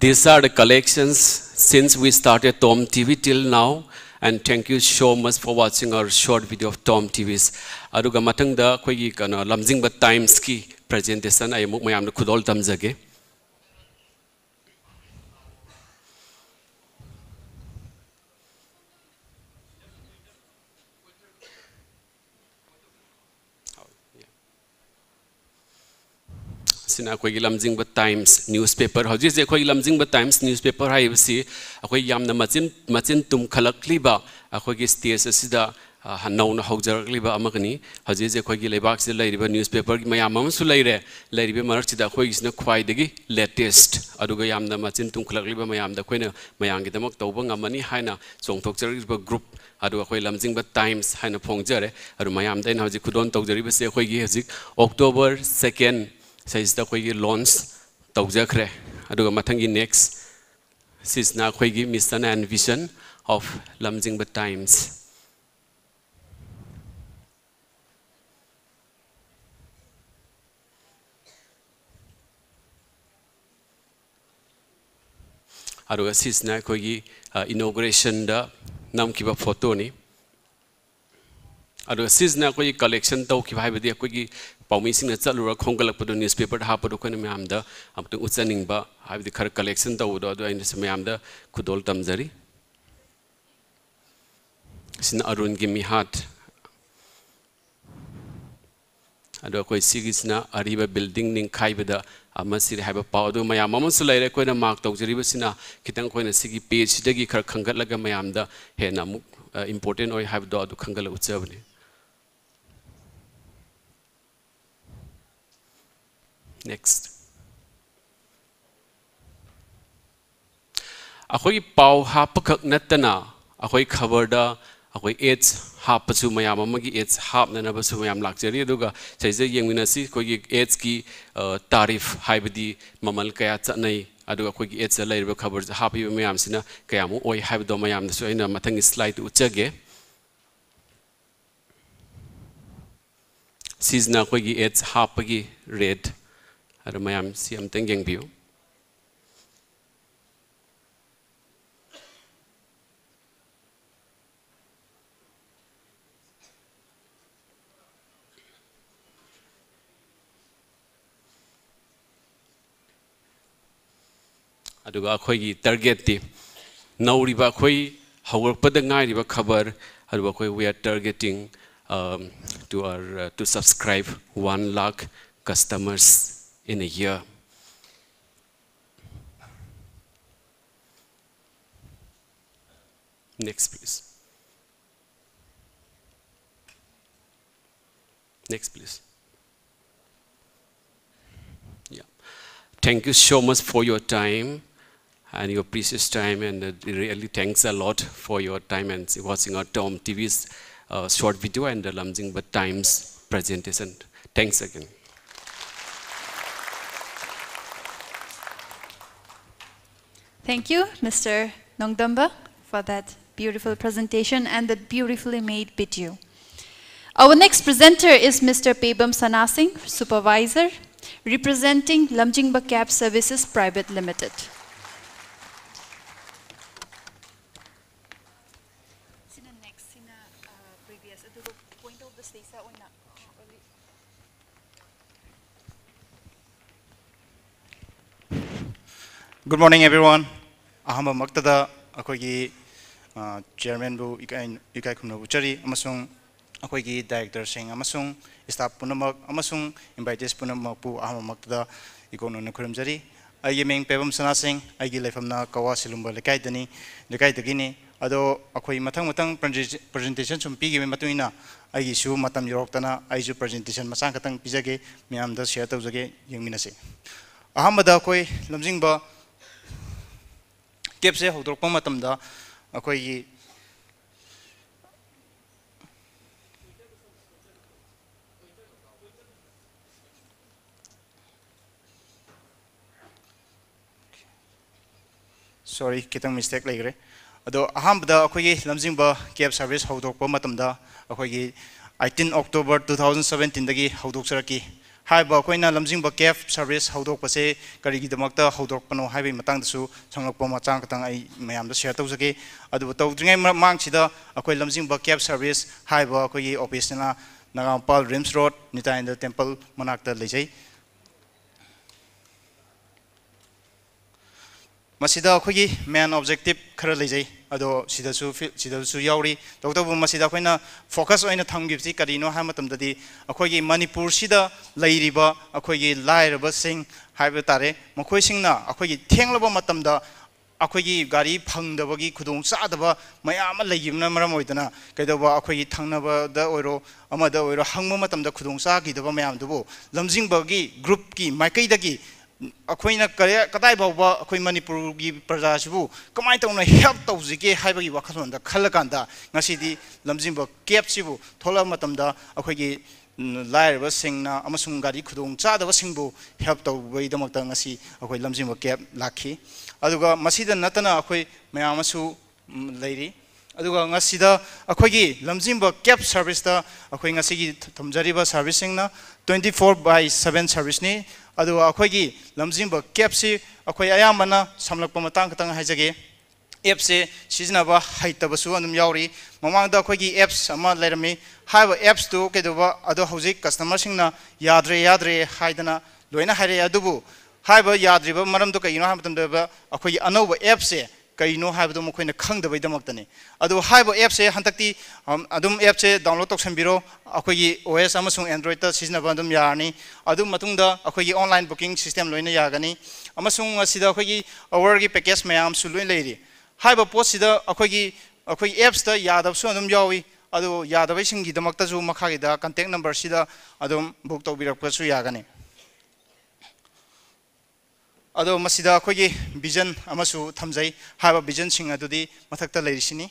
These are the collections since we started Tom T V till now, and thank you so much for watching our short video of Tom T V's. ꯑꯗꯨꯒ ꯃꯊꯪꯗ ꯑꯩꯈꯣꯏꯒꯤ ꯀꯩꯅꯣ ꯂꯝꯖꯤꯡꯕ Timesꯀꯤ presentation ꯑꯩ ꯑꯃꯨꯛ ꯃꯌꯥꯝꯗ ꯈꯨꯗꯣꯜ ꯇꯝꯖꯒꯦ꯫ ꯁꯤꯅ ꯑꯩꯈꯣꯏꯒꯤ ꯂꯝꯖꯤꯡꯕ Times newspaper꯫ ꯍꯧꯖꯤꯛ ꯍꯧꯖꯤꯛ ꯑꯩꯈꯣꯏꯒꯤ ꯂꯝꯖꯤꯡꯕ Times newspaper ꯍꯥꯏꯔꯤꯕꯁꯤ ꯑꯩꯈꯣꯏ ꯌꯥꯝꯅ ꯃꯆꯤꯟ, ꯃꯆꯤꯟ ꯇꯨꯝꯈꯠꯂꯛꯂꯤꯕ ꯑꯩꯈꯣꯏꯒꯤ stage ꯑꯁꯤꯗ, ꯑ, ꯅꯧꯅ ꯍꯧꯖꯔꯛꯂꯤꯕ ꯑꯃꯒꯅꯤ꯫ ꯍꯧꯖꯤꯛ ꯍꯧꯖꯤꯛ ꯑꯩꯈꯣꯏꯒꯤ ꯂꯩꯕꯥꯛꯁꯤꯗ ꯂꯩꯔꯤꯕ newspaperꯒꯤ ꯃꯌꯥꯝ ꯑꯃꯁꯨ ꯂꯩꯔꯦ꯫ ꯂꯩꯔꯤꯕ ꯃꯔꯛꯁꯤꯗ ꯑꯩꯈꯣꯏꯒꯤꯁꯤꯅ ꯈ꯭ꯋꯥꯏꯗꯒꯤ latest, ꯑꯗꯨꯒ ꯌꯥꯝꯅ ꯃꯆꯤꯟ ꯇꯨꯝꯈꯠꯂꯛꯂꯤꯕ ꯃꯌꯥꯝꯗ ꯑꯩꯈꯣꯏꯅ ꯃꯌꯥꯝꯒꯤꯗꯃꯛ ꯇꯧꯕ ꯉꯝꯃꯅꯤ ꯍꯥꯏꯅ ꯆꯣꯡꯊꯣꯛꯆꯔꯛꯂꯤꯕ group ꯑꯗꯨ ꯑꯩꯈꯣꯏ ꯂꯝꯖꯤꯡꯕ Times ꯍꯥꯏꯅ ꯐꯣꯡꯖꯔꯦ꯫ ꯑꯗꯨ ꯃꯌꯥꯝꯗ ꯑꯩꯅ ꯍꯧꯖꯤꯛ ꯈꯨꯗꯣꯜ ꯇꯧꯖꯔꯤꯕꯁꯦ ꯑꯩꯈꯣꯏꯒꯤ ꯍꯧꯖꯤꯛ October second ꯁꯤꯗꯩꯁꯤꯗ ꯑꯩꯈꯣꯏꯒꯤ launch ꯇꯧꯖꯈ꯭ꯔꯦ꯫ ꯑꯗꯨꯒ ꯃꯊꯪꯒꯤ next ꯁꯤꯁꯤꯅ ꯑꯩꯈꯣꯏꯒꯤ mission and vision of ꯂꯝꯖꯤꯡꯕ Times꯫ ꯑꯗꯨꯒ ꯁꯤꯁꯤꯅ ꯑꯩꯈꯣꯏꯒꯤ, ꯑ, inaugurationꯗ ꯅꯝꯈꯤꯕ photoꯅꯤ꯫ ꯑꯗꯨꯒ ꯁꯤꯁꯤꯅ ꯑꯩꯈꯣꯏꯒꯤ collection ꯇꯧꯈꯤꯕ, ꯍꯥꯏꯕꯗꯤ ꯑꯩꯈꯣꯏꯒꯤ ꯄꯥꯎꯃꯤꯁꯤꯡꯅ ꯆꯠꯂꯨꯔ ꯈꯣꯝꯒꯠꯂꯛꯄꯗꯣ, newspaperꯗ ꯍꯥꯞꯄꯗꯣ ꯑꯩꯈꯣꯏꯅ ꯃꯌꯥꯝꯗ ꯑꯃꯨꯛꯇꯪ ꯎꯠꯆꯅꯤꯡꯕ, ꯍꯥꯏꯕꯗꯤ ꯈꯔ collection ꯇꯧꯕꯗꯣ, ꯑꯗꯨ ꯑꯩꯅꯁꯨ ꯃꯌꯥꯝꯗ ꯈꯨꯗꯣꯜ ꯇꯝꯖꯔꯤ꯫ ꯁꯤꯅ ꯑꯔꯨꯟꯒꯤ ꯃꯤꯍꯥꯠ꯫ ꯑꯗꯣ ꯑꯩꯈꯣꯏ ꯁꯤꯒꯤꯁꯤꯅ ꯑꯔꯤꯕ building ꯅꯤꯡꯈꯥꯏꯕꯗ ꯑꯃ ꯁꯤꯔꯦ ꯍꯥꯏꯕ ꯄꯥꯎ꯫ ꯑꯗꯨ ꯃꯌꯥꯝ ꯑꯃꯁꯨ ꯂꯩꯔꯦ꯫ ꯑꯩꯈꯣꯏꯅ mark ꯇꯧꯖꯔꯤꯕꯁꯤꯅ ꯈꯤꯇꯪ ꯑꯩꯈꯣꯏꯅ ꯁꯤꯒꯤ pageꯁꯤꯗꯒꯤ ꯈꯔ ꯈꯟꯒꯠꯂꯒ ꯃꯌꯥꯝꯗ ꯍꯦꯟꯅ ꯑꯃꯨꯛ, ꯑ, important ꯑꯣꯏ ꯍꯥꯏꯕꯗꯣ ꯑꯗꯨ ꯈꯟꯒꯠꯂ ꯎꯠꯆꯕꯅꯤ꯫ Next. ꯑꯩꯈꯣꯏꯒꯤ ꯄꯥꯎ ꯍꯥꯞꯄꯈꯛ ꯅꯠꯇꯅ ꯑꯩꯈꯣꯏ ꯈꯕꯔꯗ ꯑꯩꯈꯣꯏ ads ꯍꯥꯞꯄꯁꯨ, ꯃꯌꯥꯝ ꯑꯃꯒꯤ ads ꯍꯥꯞꯅꯅꯕꯁꯨ ꯃꯌꯥꯝ ꯂꯥꯛꯆꯔꯤ꯫ ꯑꯗꯨꯒ ꯁꯤꯗꯩꯁꯤꯗ ꯌꯦꯡꯃꯤꯟꯅꯁꯤ, ꯑꯩꯈꯣꯏꯒꯤ adsꯀꯤ, ꯑ, tariff, ꯍꯥꯏꯕꯗꯤ ꯃꯃꯜ ꯀꯌꯥ ꯆꯠꯅꯩ, ꯑꯗꯨꯒ ꯑꯩꯈꯣꯏꯒꯤ adsꯇ ꯂꯩꯔꯤꯕ ꯈꯕꯔꯁꯦ ꯍꯥꯞꯄꯤꯕ ꯃꯌꯥꯝꯁꯤꯅ ꯀꯌꯥꯃꯨꯛ ꯑꯣꯏ ꯍꯥꯏꯕꯗꯣ ꯃꯌꯥꯝꯗꯁꯨ ꯑꯩꯅ ꯃꯊꯪꯒꯤ slideꯇ ꯎꯠꯆꯒꯦ꯫ ꯁꯤꯁꯤꯅ ꯑꯩꯈꯣꯏꯒꯤ ads ꯍꯥꯞꯄꯒꯤ rate꯫ ꯑꯗꯣ ꯃꯌꯥꯝ ꯁꯤ ꯑꯝꯇꯪ ꯌꯦꯡꯕꯤꯌꯨ꯫ ꯑꯗꯨꯒ ꯑꯩꯈꯣꯏꯒꯤ targetꯇꯤ ꯅꯧꯔꯤꯕ, ꯑꯩꯈꯣꯏ ꯍꯧꯔꯛꯄꯗ ꯉꯥꯏꯔꯤꯕ ꯈꯕꯔ, ꯑꯗꯨꯒ ꯑꯩꯈꯣꯏ, we are targeting, um, to our, uh, to subscribe one lakh customers in a year. Next, please. Next, please. Yeah. Thank you so much for your time and your precious time, and, uh, really thanks a lot for your time and watching our Tom T V's, uh, short video and the Lamjingba Times presentation. Thanks again. Thank you, Mister Nongdamba, for that beautiful presentation and that beautifully made video. Our next presenter is Mister Pebam Sanasing, Supervisor, representing Lamjingba Cab Services Private Limited. ꯁꯤꯅ next, ꯁꯤꯅ, ꯑ, previous, ꯑꯗꯨꯒ point of the stage ꯑꯣꯏꯅ early. Good morning, everyone. ꯑꯍꯥꯟꯕꯃꯛꯇꯗ ꯑꯩꯈꯣꯏꯒꯤ, ꯑ, chairmanꯕꯨ ꯏꯀꯥꯏ, ꯏꯀꯥꯏ ꯈꯨꯝꯅꯕ ꯎꯠꯆꯔꯤ, ꯑꯃꯁꯨꯡ ꯑꯩꯈꯣꯏꯒꯤ directorꯁꯤꯡ ꯑꯃꯁꯨꯡ staff ꯄꯨꯝꯅꯃꯛ ꯑꯃꯁꯨꯡ invitees ꯄꯨꯝꯅꯃꯛꯄꯨ ꯑꯍꯥꯟꯕꯃꯛꯇꯗ ꯏꯀꯣꯛ ꯅꯧꯅ ꯈꯨꯔꯨꯝꯖꯔꯤ꯫ ꯑꯩꯒꯤ ꯃꯤꯡ ꯄꯦꯕꯝ ꯁꯅꯥꯁꯤꯡ, ꯑꯩꯒꯤ ꯂꯩꯐꯝꯅ ꯀꯋꯥ ꯁꯤꯂꯨꯝꯕ ꯂꯩꯀꯥꯏꯗꯅꯤ, ꯂꯩꯀꯥꯏꯗꯒꯤꯅꯤ꯫ ꯑꯗꯣ ꯑꯩꯈꯣꯏ ꯃꯊꯪ ꯃꯊꯪ ꯄ꯭ꯔꯖꯦ-, presentation ꯁꯨꯝ ꯄꯤꯈꯤꯕꯒꯤ ꯃꯇꯨꯡ ꯏꯟꯅ ꯑꯩꯒꯤꯁꯨ ꯃꯇꯝ ꯌꯧꯔꯛꯇꯅ ꯑꯩꯁꯨ presentation ꯃꯆꯥ ꯈꯛꯇꯪ ꯄꯤꯖꯒꯦ, ꯃꯌꯥꯝꯗ share ꯇꯧꯖꯒꯦ, ꯌꯦꯡꯃꯤꯟꯅꯁꯤ꯫ ꯑꯍꯥꯟꯕꯗ ꯑꯩꯈꯣꯏ ꯂꯝꯖꯤꯡꯕ cabꯁꯦ ꯍꯧꯗꯣꯔꯛꯄ ꯃꯇꯝꯗ ꯑꯩꯈꯣꯏꯒꯤ Sorry, ꯈꯤꯇꯪ mistake ꯂꯩꯈ꯭ꯔꯦ꯫ ꯑꯗꯣ ꯑꯍꯥꯟꯕꯗ ꯑꯩꯈꯣꯏꯒꯤ ꯂꯝꯖꯤꯡꯕ cab service ꯍꯧꯗꯣꯛꯄ ꯃꯇꯝꯗ ꯑꯩꯈꯣꯏꯒꯤ eighteen October two thousand seventeenꯗꯒꯤ ꯍꯧꯗꯣꯛꯆꯔꯛꯈꯤ꯫ ꯍꯥꯏꯔꯤꯕ ꯑꯩꯈꯣꯏꯅ ꯂꯝꯖꯤꯡꯕ cab service ꯍꯧꯗꯣꯛꯄꯁꯦ ꯀꯔꯤꯒꯤꯗꯃꯛꯇ ꯍꯧꯗꯣꯔꯛꯄꯅꯣ ꯍꯥꯏꯕꯒꯤ ꯃꯇꯥꯡꯗꯁꯨ ꯁꯝꯂꯞꯄ ꯃꯆꯥ ꯈꯛꯇꯪ ꯑꯩ ꯃꯌꯥꯝꯗ share ꯇꯧꯖꯒꯦ꯫ ꯑꯗꯨꯕꯨ ꯇꯧꯗ꯭ꯔꯤꯉꯩ ꯃꯃꯥꯡꯁꯤꯗ ꯑꯩꯈꯣꯏ ꯂꯝꯖꯤꯡꯕ cab service ꯍꯥꯏꯔꯤꯕ ꯑꯩꯈꯣꯏꯒꯤ officeꯁꯤꯅ ꯅꯒꯥꯃꯄꯥꯜ RIMS Road, ꯅꯤꯇꯥꯅꯟꯗ Temple ꯃꯅꯥꯛꯇ ꯂꯩꯖꯩ꯫ ꯃꯁꯤꯗ ꯑꯩꯈꯣꯏꯒꯤ main objective ꯈꯔ ꯂꯩꯖꯩ, ꯑꯗꯣ ꯁꯤꯗꯁꯨ ꯐꯤ-, ꯁꯤꯗꯁꯨ ꯌꯥꯎꯔꯤ꯫ ꯇꯧꯕꯇꯕꯨ ꯃꯁꯤꯗ ꯑꯩꯈꯣꯏꯅ focus ꯑꯣꯏꯅ ꯊꯝꯈꯤꯕꯁꯤ ꯀꯔꯤꯅꯣ ꯍꯥꯏꯕ ꯃꯇꯝꯗꯗꯤ, ꯑꯩꯈꯣꯏꯒꯤ ꯃꯅꯤꯄꯨꯔꯁꯤꯗ ꯂꯩꯔꯤꯕ ꯑꯩꯈꯣꯏꯒꯤ ꯂꯥꯏꯔꯕꯁꯤꯡ ꯍꯥꯏꯕ ꯇꯥꯔꯦ, ꯃꯈꯣꯏꯁꯤꯡꯅ ꯑꯩꯈꯣꯏꯒꯤ ꯊꯦꯡꯂꯕ ꯃꯇꯝꯗ ꯑꯩꯈꯣꯏꯒꯤ ꯒꯥꯔꯤ ꯐꯪꯗꯕꯒꯤ ꯈꯨꯗꯣꯡ ꯆꯥꯗꯕ ꯃꯌꯥꯝ ꯑꯃ ꯂꯩꯈꯤꯕꯅ ꯃꯔꯝ ꯑꯣꯏꯗꯅ, ꯀꯩꯗꯧꯕ, ꯑꯩꯈꯣꯏꯒꯤ ꯊꯪꯅꯕꯗ ꯑꯣꯏꯔꯣ, ꯑꯃꯗ ꯑꯣꯏꯔꯣ, ꯍꯪꯕ ꯃꯇꯝꯗ ꯈꯨꯗꯣꯡ ꯆꯥꯈꯤꯗꯕ ꯃꯌꯥꯝꯗꯨꯕꯨ ꯂꯝꯖꯤꯡꯕꯒꯤ groupꯀꯤ ꯃꯥꯏꯀꯩꯗꯒꯤ ꯑꯩꯈꯣꯏꯅ ꯀꯔꯤ, ꯀꯗꯥꯏ ꯐꯥꯎꯕ ꯑꯩꯈꯣꯏ ꯃꯅꯤꯄꯨꯔꯒꯤ ꯄ꯭ꯔꯖꯥꯁꯤꯕꯨ ꯀꯃꯥꯏꯅ ꯇꯧꯅ help ꯇꯧꯁꯤꯒꯦ ꯍꯥꯏꯕꯒꯤ ꯋꯥꯈꯜꯂꯣꯟꯗ ꯈꯜꯂꯀꯥꯟꯗ, ꯉꯁꯤꯗꯤ ꯂꯝꯖꯤꯡꯕ cabꯁꯤꯕꯨ ꯊꯣꯛꯂꯛꯑ ꯃꯇꯝꯗ ꯑꯩꯈꯣꯏꯒꯤ, ꯎꯝ, ꯂꯥꯏꯔꯕꯁꯤꯡꯅ ꯑꯃꯁꯨꯡ ꯒꯥꯔꯤ ꯈꯨꯗꯣꯡ ꯆꯥꯗꯕꯁꯤꯡꯕꯨ help ꯇꯧꯕꯒꯤꯗꯃꯛꯇ ꯉꯁꯤ ꯑꯩꯈꯣꯏ ꯂꯝꯖꯤꯡꯕ cab ꯂꯥꯛꯈꯤ꯫ ꯑꯗꯨꯒ ꯃꯁꯤꯗ ꯅꯠꯇꯅ ꯑꯩꯈꯣꯏ ꯃꯌꯥꯝ ꯑꯃꯁꯨ, ꯎꯝ, ꯂꯩꯔꯤ꯫ ꯑꯗꯨꯒ ꯉꯁꯤꯗ ꯑꯩꯈꯣꯏꯒꯤ ꯂꯝꯖꯤꯡꯕ cab serviceꯇ ꯑꯩꯈꯣꯏ ꯉꯁꯤꯒꯤ ꯊꯝꯖꯔꯤꯕ serviceꯁꯤꯡꯅ twenty four by seven serviceꯅꯤ꯫ ꯑꯗꯨꯒ ꯑꯩꯈꯣꯏꯒꯤ ꯂꯝꯖꯤꯡꯕ cabꯁꯤ ꯑꯩꯈꯣꯏ ꯑꯌꯥꯝꯕꯅ ꯁꯝꯂꯛꯄ ꯃꯇꯥꯡ ꯈꯛꯇꯪ ꯍꯥꯏꯖꯒꯦ꯫ Appꯁꯦ ꯁꯤꯖꯤꯟꯅꯕ ꯍꯩꯇꯕꯁꯨ ꯑꯗꯨꯝ ꯌꯥꯎꯔꯤ꯫ ꯃꯃꯥꯡꯗ ꯑꯩꯈꯣꯏꯒꯤ apps ꯑꯃ ꯂꯩꯔꯝꯃꯤ꯫ ꯍꯥꯏꯔꯤꯕ appsꯇꯨ ꯀꯩꯗꯧꯕ ꯑꯗꯣ ꯍꯧꯖꯤꯛ customerꯁꯤꯡꯅ ꯌꯥꯗ꯭ꯔꯦ, ꯌꯥꯗ꯭ꯔꯦ ꯍꯥꯏꯗꯅ ꯂꯣꯏꯅ ꯍꯥꯏꯔꯛꯑꯦ꯫ ꯑꯗꯨꯕꯨ ꯍꯥꯏꯔꯤꯕ ꯌꯥꯗ꯭ꯔꯤꯕ ꯃꯔꯝꯗꯣ ꯀꯩꯒꯤꯅꯣ ꯍꯥꯏꯕ ꯃꯇꯝꯗ ꯑꯩꯈꯣꯏꯒꯤ ꯑꯅꯧꯕ appꯁꯦ ꯀꯩꯅꯣ ꯍꯥꯏꯕꯗꯣ ꯃꯈꯣꯏꯅ ꯈꯪꯗꯕꯩꯗꯃꯛꯇꯅꯤ꯫ ꯑꯗꯨ ꯍꯥꯏꯔꯤꯕ appꯁꯦ ꯍꯟꯗꯛꯇꯤ, ꯑꯝ, ꯑꯗꯨꯝ appꯁꯦ download ꯇꯧꯁꯟꯕꯤꯔꯣ꯫ ꯑꯩꯈꯣꯏꯒꯤ OS ꯑꯃꯁꯨꯡ Androidꯇ ꯁꯤꯖꯤꯟꯅꯕ ꯑꯗꯨꯝ ꯌꯥꯔꯅꯤ꯫ ꯑꯗꯨ ꯃꯇꯨꯡꯗ ꯑꯩꯈꯣꯏꯒꯤ online booking system ꯂꯣꯏꯅ ꯌꯥꯒꯅꯤ꯫ ꯑꯃꯁꯨꯡ ꯃꯁꯤꯗ ꯑꯩꯈꯣꯏꯒꯤ hourꯒꯤ package ꯃꯌꯥꯝꯁꯨ ꯂꯣꯏ ꯂꯩꯔꯤ꯫ ꯍꯥꯏꯔꯤꯕ ꯄꯣꯠꯁꯤꯗ ꯑꯩꯈꯣꯏꯒꯤ, ꯑꯩꯈꯣꯏ appsꯇ ꯌꯥꯗꯕꯁꯨ ꯑꯗꯨꯝ ꯌꯥꯎꯏ꯫ ꯑꯗꯨ ꯌꯥꯗꯕꯁꯤꯡꯒꯤꯗꯃꯛꯇꯁꯨ ꯃꯈꯥꯒꯤꯗ contact numberꯁꯤꯗ ꯑꯗꯨꯝ book ꯇꯧꯕꯤꯔꯛꯄꯁꯨ ꯌꯥꯒꯅꯤ꯫ ꯑꯗꯣ ꯃꯁꯤꯗ ꯑꯩꯈꯣꯏꯒꯤ vision ꯑꯃꯁꯨ ꯊꯝꯖꯩ꯫ ꯍꯥꯏꯔꯤꯕ visionꯁꯤꯡ ꯑꯗꯨꯗꯤ ꯃꯊꯛꯇ ꯂꯩꯔꯤꯁꯤꯅꯤ꯫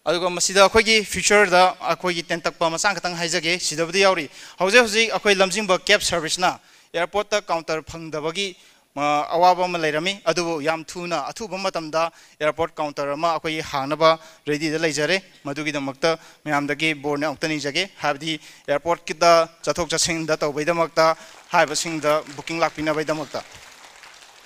ꯑꯗꯨꯒ ꯃꯁꯤꯗ ꯑꯩꯈꯣꯏꯒꯤ futureꯗ ꯑꯩꯈꯣꯏꯒꯤ ꯇꯦꯟꯇꯛꯄ ꯃꯆꯥ ꯈꯛꯇꯪ ꯍꯥꯏꯖꯒꯦ꯫ ꯁꯤꯗꯕꯨꯗꯤ ꯌꯥꯎꯔꯤ꯫ ꯍꯧꯖꯤꯛ ꯍꯧꯖꯤꯛ ꯑꯩꯈꯣꯏ ꯂꯝꯖꯤꯡꯕ cab serviceꯅ airportꯇ counter ꯐꯪꯗꯕꯒꯤ, ꯑ, ꯑꯋꯥꯕ ꯑꯃ ꯂꯩꯔꯝꯃꯤ꯫ ꯑꯗꯨꯕꯨ ꯌꯥꯝ ꯊꯨꯅ, ꯑꯊꯨꯕ ꯃꯇꯝꯗ airport counter ꯑꯃ ꯑꯩꯈꯣꯏꯒꯤ ꯍꯥꯡꯅꯕ readyꯗ ꯂꯩꯖꯔꯦ꯫ ꯃꯗꯨꯒꯤꯗꯃꯛꯇ ꯃꯌꯥꯝꯗꯒꯤ ꯕꯣꯔꯅ ꯑꯃꯨꯛꯇ ꯅꯤꯖꯒꯦ꯫ ꯍꯥꯏꯕꯗꯤ airportꯀꯤꯗ ꯆꯠꯊꯣꯛ ꯆꯠꯁꯤꯟꯗ ꯇꯧꯕꯩꯗꯃꯛꯇ, ꯍꯥꯏꯔꯤꯕꯁꯤꯡꯗ booking ꯂꯥꯛꯄꯤꯅꯕꯒꯤꯗꯃꯛꯇ꯫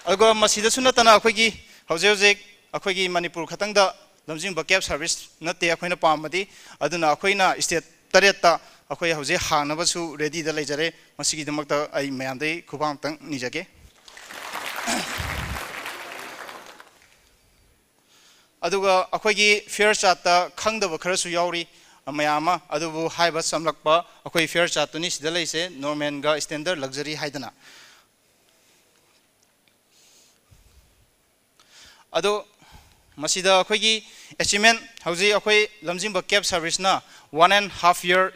ꯑꯗꯨꯒ ꯃꯁꯤꯗꯁꯨ ꯅꯠꯇꯅ ꯑꯩꯈꯣꯏꯒꯤ ꯍꯧꯖꯤꯛ ꯍꯧꯖꯤꯛ ꯑꯩꯈꯣꯏꯒꯤ ꯃꯅꯤꯄꯨꯔ ꯈꯛꯇꯪꯗ ꯂꯝꯖꯤꯡꯕ cab service ꯅꯠꯇꯦ ꯑꯩꯈꯣꯏꯅ ꯄꯥꯝꯕꯗꯤ꯫ ꯑꯗꯨꯅ ꯑꯩꯈꯣꯏꯅ state ꯇꯔꯦꯠꯇ ꯑꯩꯈꯣꯏ ꯍꯧꯖꯤꯛ ꯍꯥꯡꯅꯕꯁꯨ readyꯗ ꯂꯩꯖꯔꯦ꯫ ꯃꯁꯤꯒꯤꯗꯃꯛꯇ ꯑꯩ ꯃꯌꯥꯝꯗꯒꯤ ꯈꯨꯐꯥ ꯑꯃꯇꯪ ꯅꯤꯖꯒꯦ꯫ ꯑꯗꯨꯒ ꯑꯩꯈꯣꯏꯒꯤ fare chartꯇ ꯈꯪꯗꯕ ꯈꯔꯁꯨ ꯌꯥꯎꯔꯤ, ꯃꯌꯥꯝ ꯑꯃ꯫ ꯑꯗꯨꯕꯨ ꯍꯥꯏꯔꯤꯕ ꯆꯝꯂꯛꯄ ꯑꯩꯈꯣꯏ fare chartꯇꯨꯅꯤ ꯁꯤꯗ ꯂꯩꯁꯦ, normal ꯒ standard luxury ꯍꯥꯏꯗꯅ꯫ ꯑꯗꯣ ꯃꯁꯤꯗ ꯑꯩꯈꯣꯏꯒꯤ achievement, ꯍꯧꯖꯤꯛ ꯑꯩꯈꯣꯏ ꯂꯝꯖꯤꯡꯕ cab service ꯅ one and half year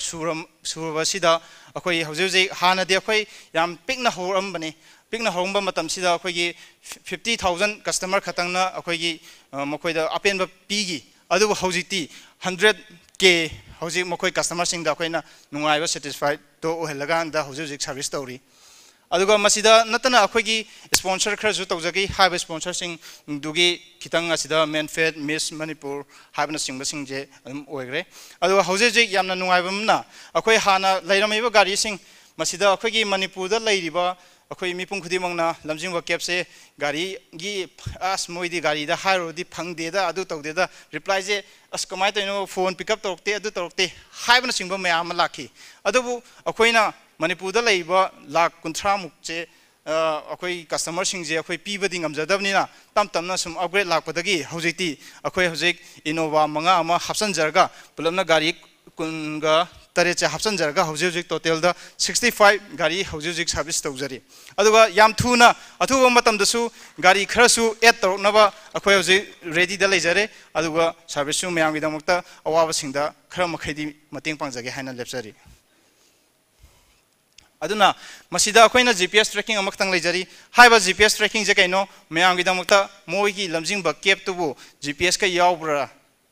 ꯁꯨꯔꯕꯁꯤꯗ, ꯑꯩꯈꯣꯏ ꯍꯧꯖꯤꯛ ꯍꯧꯖꯤꯛ, ꯍꯥꯟꯅꯗꯤ ꯑꯩꯈꯣꯏ ꯌꯥꯝ ꯄꯤꯛꯅ ꯍꯧꯔꯝꯕꯅꯤ꯫ ꯄꯤꯛꯅ ꯍꯧꯔꯝꯕ ꯃꯇꯝꯁꯤꯗ ꯑꯩꯈꯣꯏꯒꯤ fifty thousand customer ꯈꯛꯇꯪꯅ ꯑꯩꯈꯣꯏꯒꯤ, ꯑ, ꯃꯈꯣꯏꯗ ꯑꯄꯦꯟꯕ ꯄꯤꯈꯤ꯫ ꯑꯗꯨꯕꯨ ꯍꯧꯖꯤꯛꯇꯤ hundred K, ꯍꯧꯖꯤꯛ ꯃꯈꯣꯏ customer ꯁꯤꯡꯗ ꯑꯩꯈꯣꯏꯅ ꯅꯨꯡꯉꯥꯏꯕ, satisfied ꯇꯣ ꯑꯣꯏꯍꯜꯂꯀꯥꯟꯗ ꯍꯧꯖꯤꯛ ꯍꯧꯖꯤꯛ service ꯇꯧꯔꯤ꯫ ꯑꯗꯨꯒ ꯃꯁꯤꯗ ꯅꯠꯇꯅ ꯑꯩꯈꯣꯏꯒꯤ sponsor ꯈꯔꯁꯨ ꯇꯧꯖꯈꯤ꯫ ꯍꯥꯏꯔꯤꯕ sponsor ꯁꯤꯡꯗꯨꯒꯤ ꯈꯤꯇꯪ ꯑꯁꯤꯗ Manfed, Miss Manipur ꯍꯥꯏꯕꯅꯆꯤꯡꯕꯁꯤꯡꯁꯦ ꯑꯗꯨꯝ ꯑꯣꯏꯈ꯭ꯔꯦ꯫ ꯑꯗꯨꯒ ꯍꯧꯖꯤꯛ ꯍꯧꯖꯤꯛ ꯌꯥꯝꯅ ꯅꯨꯡꯉꯥꯏꯕ ꯑꯃꯅ, ꯑꯩꯈꯣꯏ ꯍꯥꯟꯅ ꯂꯩꯔꯝꯃꯤꯕ ꯒꯥꯔꯤꯁꯤꯡ, ꯃꯁꯤꯗ ꯑꯩꯈꯣꯏꯒꯤ ꯃꯅꯤꯄꯨꯔꯗ ꯂꯩꯔꯤꯕ ꯑꯩꯈꯣꯏ ꯃꯤꯄꯨꯝ ꯈꯨꯗꯤꯡꯃꯛꯅ ꯂꯝꯖꯤꯡꯕ cab ꯁꯦ ꯒꯥꯔꯤꯒꯤ, ꯑꯁ, ꯃꯣꯏꯗꯤ ꯒꯥꯔꯤꯗ ꯍꯥꯏꯔꯨꯔꯗꯤ ꯐꯪꯗꯦꯗ, ꯑꯗꯨ ꯇꯧꯗꯦꯗ, reply ꯁꯦ, ꯑꯁ, ꯀꯃꯥꯏꯅ ꯇꯧꯔꯤꯅꯣ, phone pick up ꯇꯧꯔꯛꯇꯦ, ꯑꯗꯨ ꯇꯧꯔꯛꯇꯦ ꯍꯥꯏꯕꯅꯆꯤꯡꯕ ꯃꯌꯥꯝ ꯑꯃ ꯂꯥꯛꯈꯤ꯫ ꯑꯗꯨꯕꯨ ꯑꯩꯈꯣꯏꯅ ꯃꯅꯤꯄꯨꯔꯗ ꯂꯩꯔꯤꯕ ꯂꯥꯈ ꯀꯨꯟꯊ꯭ꯔꯥ ꯃꯨꯛꯁꯦ, ꯑ, ꯑꯩꯈꯣꯏ customer ꯁꯤꯡꯁꯦ ꯑꯩꯈꯣꯏ ꯄꯤꯕꯗꯤ ꯉꯝꯖꯗꯕꯅꯤꯅ, ꯇꯞ ꯇꯞꯅ ꯁꯨꯝ upgrade ꯂꯥꯛꯄꯗꯒꯤ ꯍꯧꯖꯤꯛꯇꯤ ꯑꯩꯈꯣꯏ ꯍꯧꯖꯤꯛ Innova ꯃꯉꯥ ꯑꯃ ꯍꯥꯞꯆꯤꯟꯖꯔꯒ, ꯄꯨꯂꯞꯅ ꯒꯥꯔꯤ ꯀꯨꯟꯒ ꯇꯔꯦꯠꯁꯦ ꯍꯥꯞꯆꯤꯟꯖꯔꯒ, ꯍꯧꯖꯤꯛ ꯍꯧꯖꯤꯛ total ꯗ sixty five ꯒꯥꯔꯤ ꯍꯧꯖꯤꯛ ꯍꯧꯖꯤꯛ service ꯇꯧꯖꯔꯤ꯫ ꯑꯗꯨꯒ ꯌꯥꯝ ꯊꯨꯅ, ꯑꯊꯨꯕ ꯃꯇꯝꯗꯁꯨ ꯒꯥꯔꯤ ꯈꯔꯁꯨ add ꯇꯧꯔꯛꯅꯕ ꯑꯩꯈꯣꯏ ꯍꯧꯖꯤꯛ ready ꯗ ꯂꯩꯖꯔꯦ꯫ ꯑꯗꯨꯒ service ꯁꯨ ꯃꯌꯥꯝꯒꯤꯗꯃꯛꯇ ꯑꯋꯥꯕꯁꯤꯡꯗ ꯈꯔ ꯃꯈꯩꯗꯤ ꯃꯇꯦꯡ ꯄꯥꯡꯖꯒꯦ ꯍꯥꯏꯅ ꯂꯦꯞꯆꯔꯤ꯫ ꯑꯗꯨꯅ ꯃꯁꯤꯗ ꯑꯩꯈꯣꯏꯅ GPS tracking ꯑꯃꯈꯛꯇꯪ ꯂꯩꯖꯔꯤ꯫ ꯍꯥꯏꯔꯤꯕ GPS tracking ꯁꯦ ꯀꯩꯅꯣ? ꯃꯌꯥꯝꯒꯤꯗꯃꯛꯇ ꯃꯣꯏꯒꯤ ꯂꯝꯖꯤꯡꯕ cab ꯇꯨꯕꯨ GPS ꯀ ꯌꯥꯎꯕ꯭ꯔꯥ,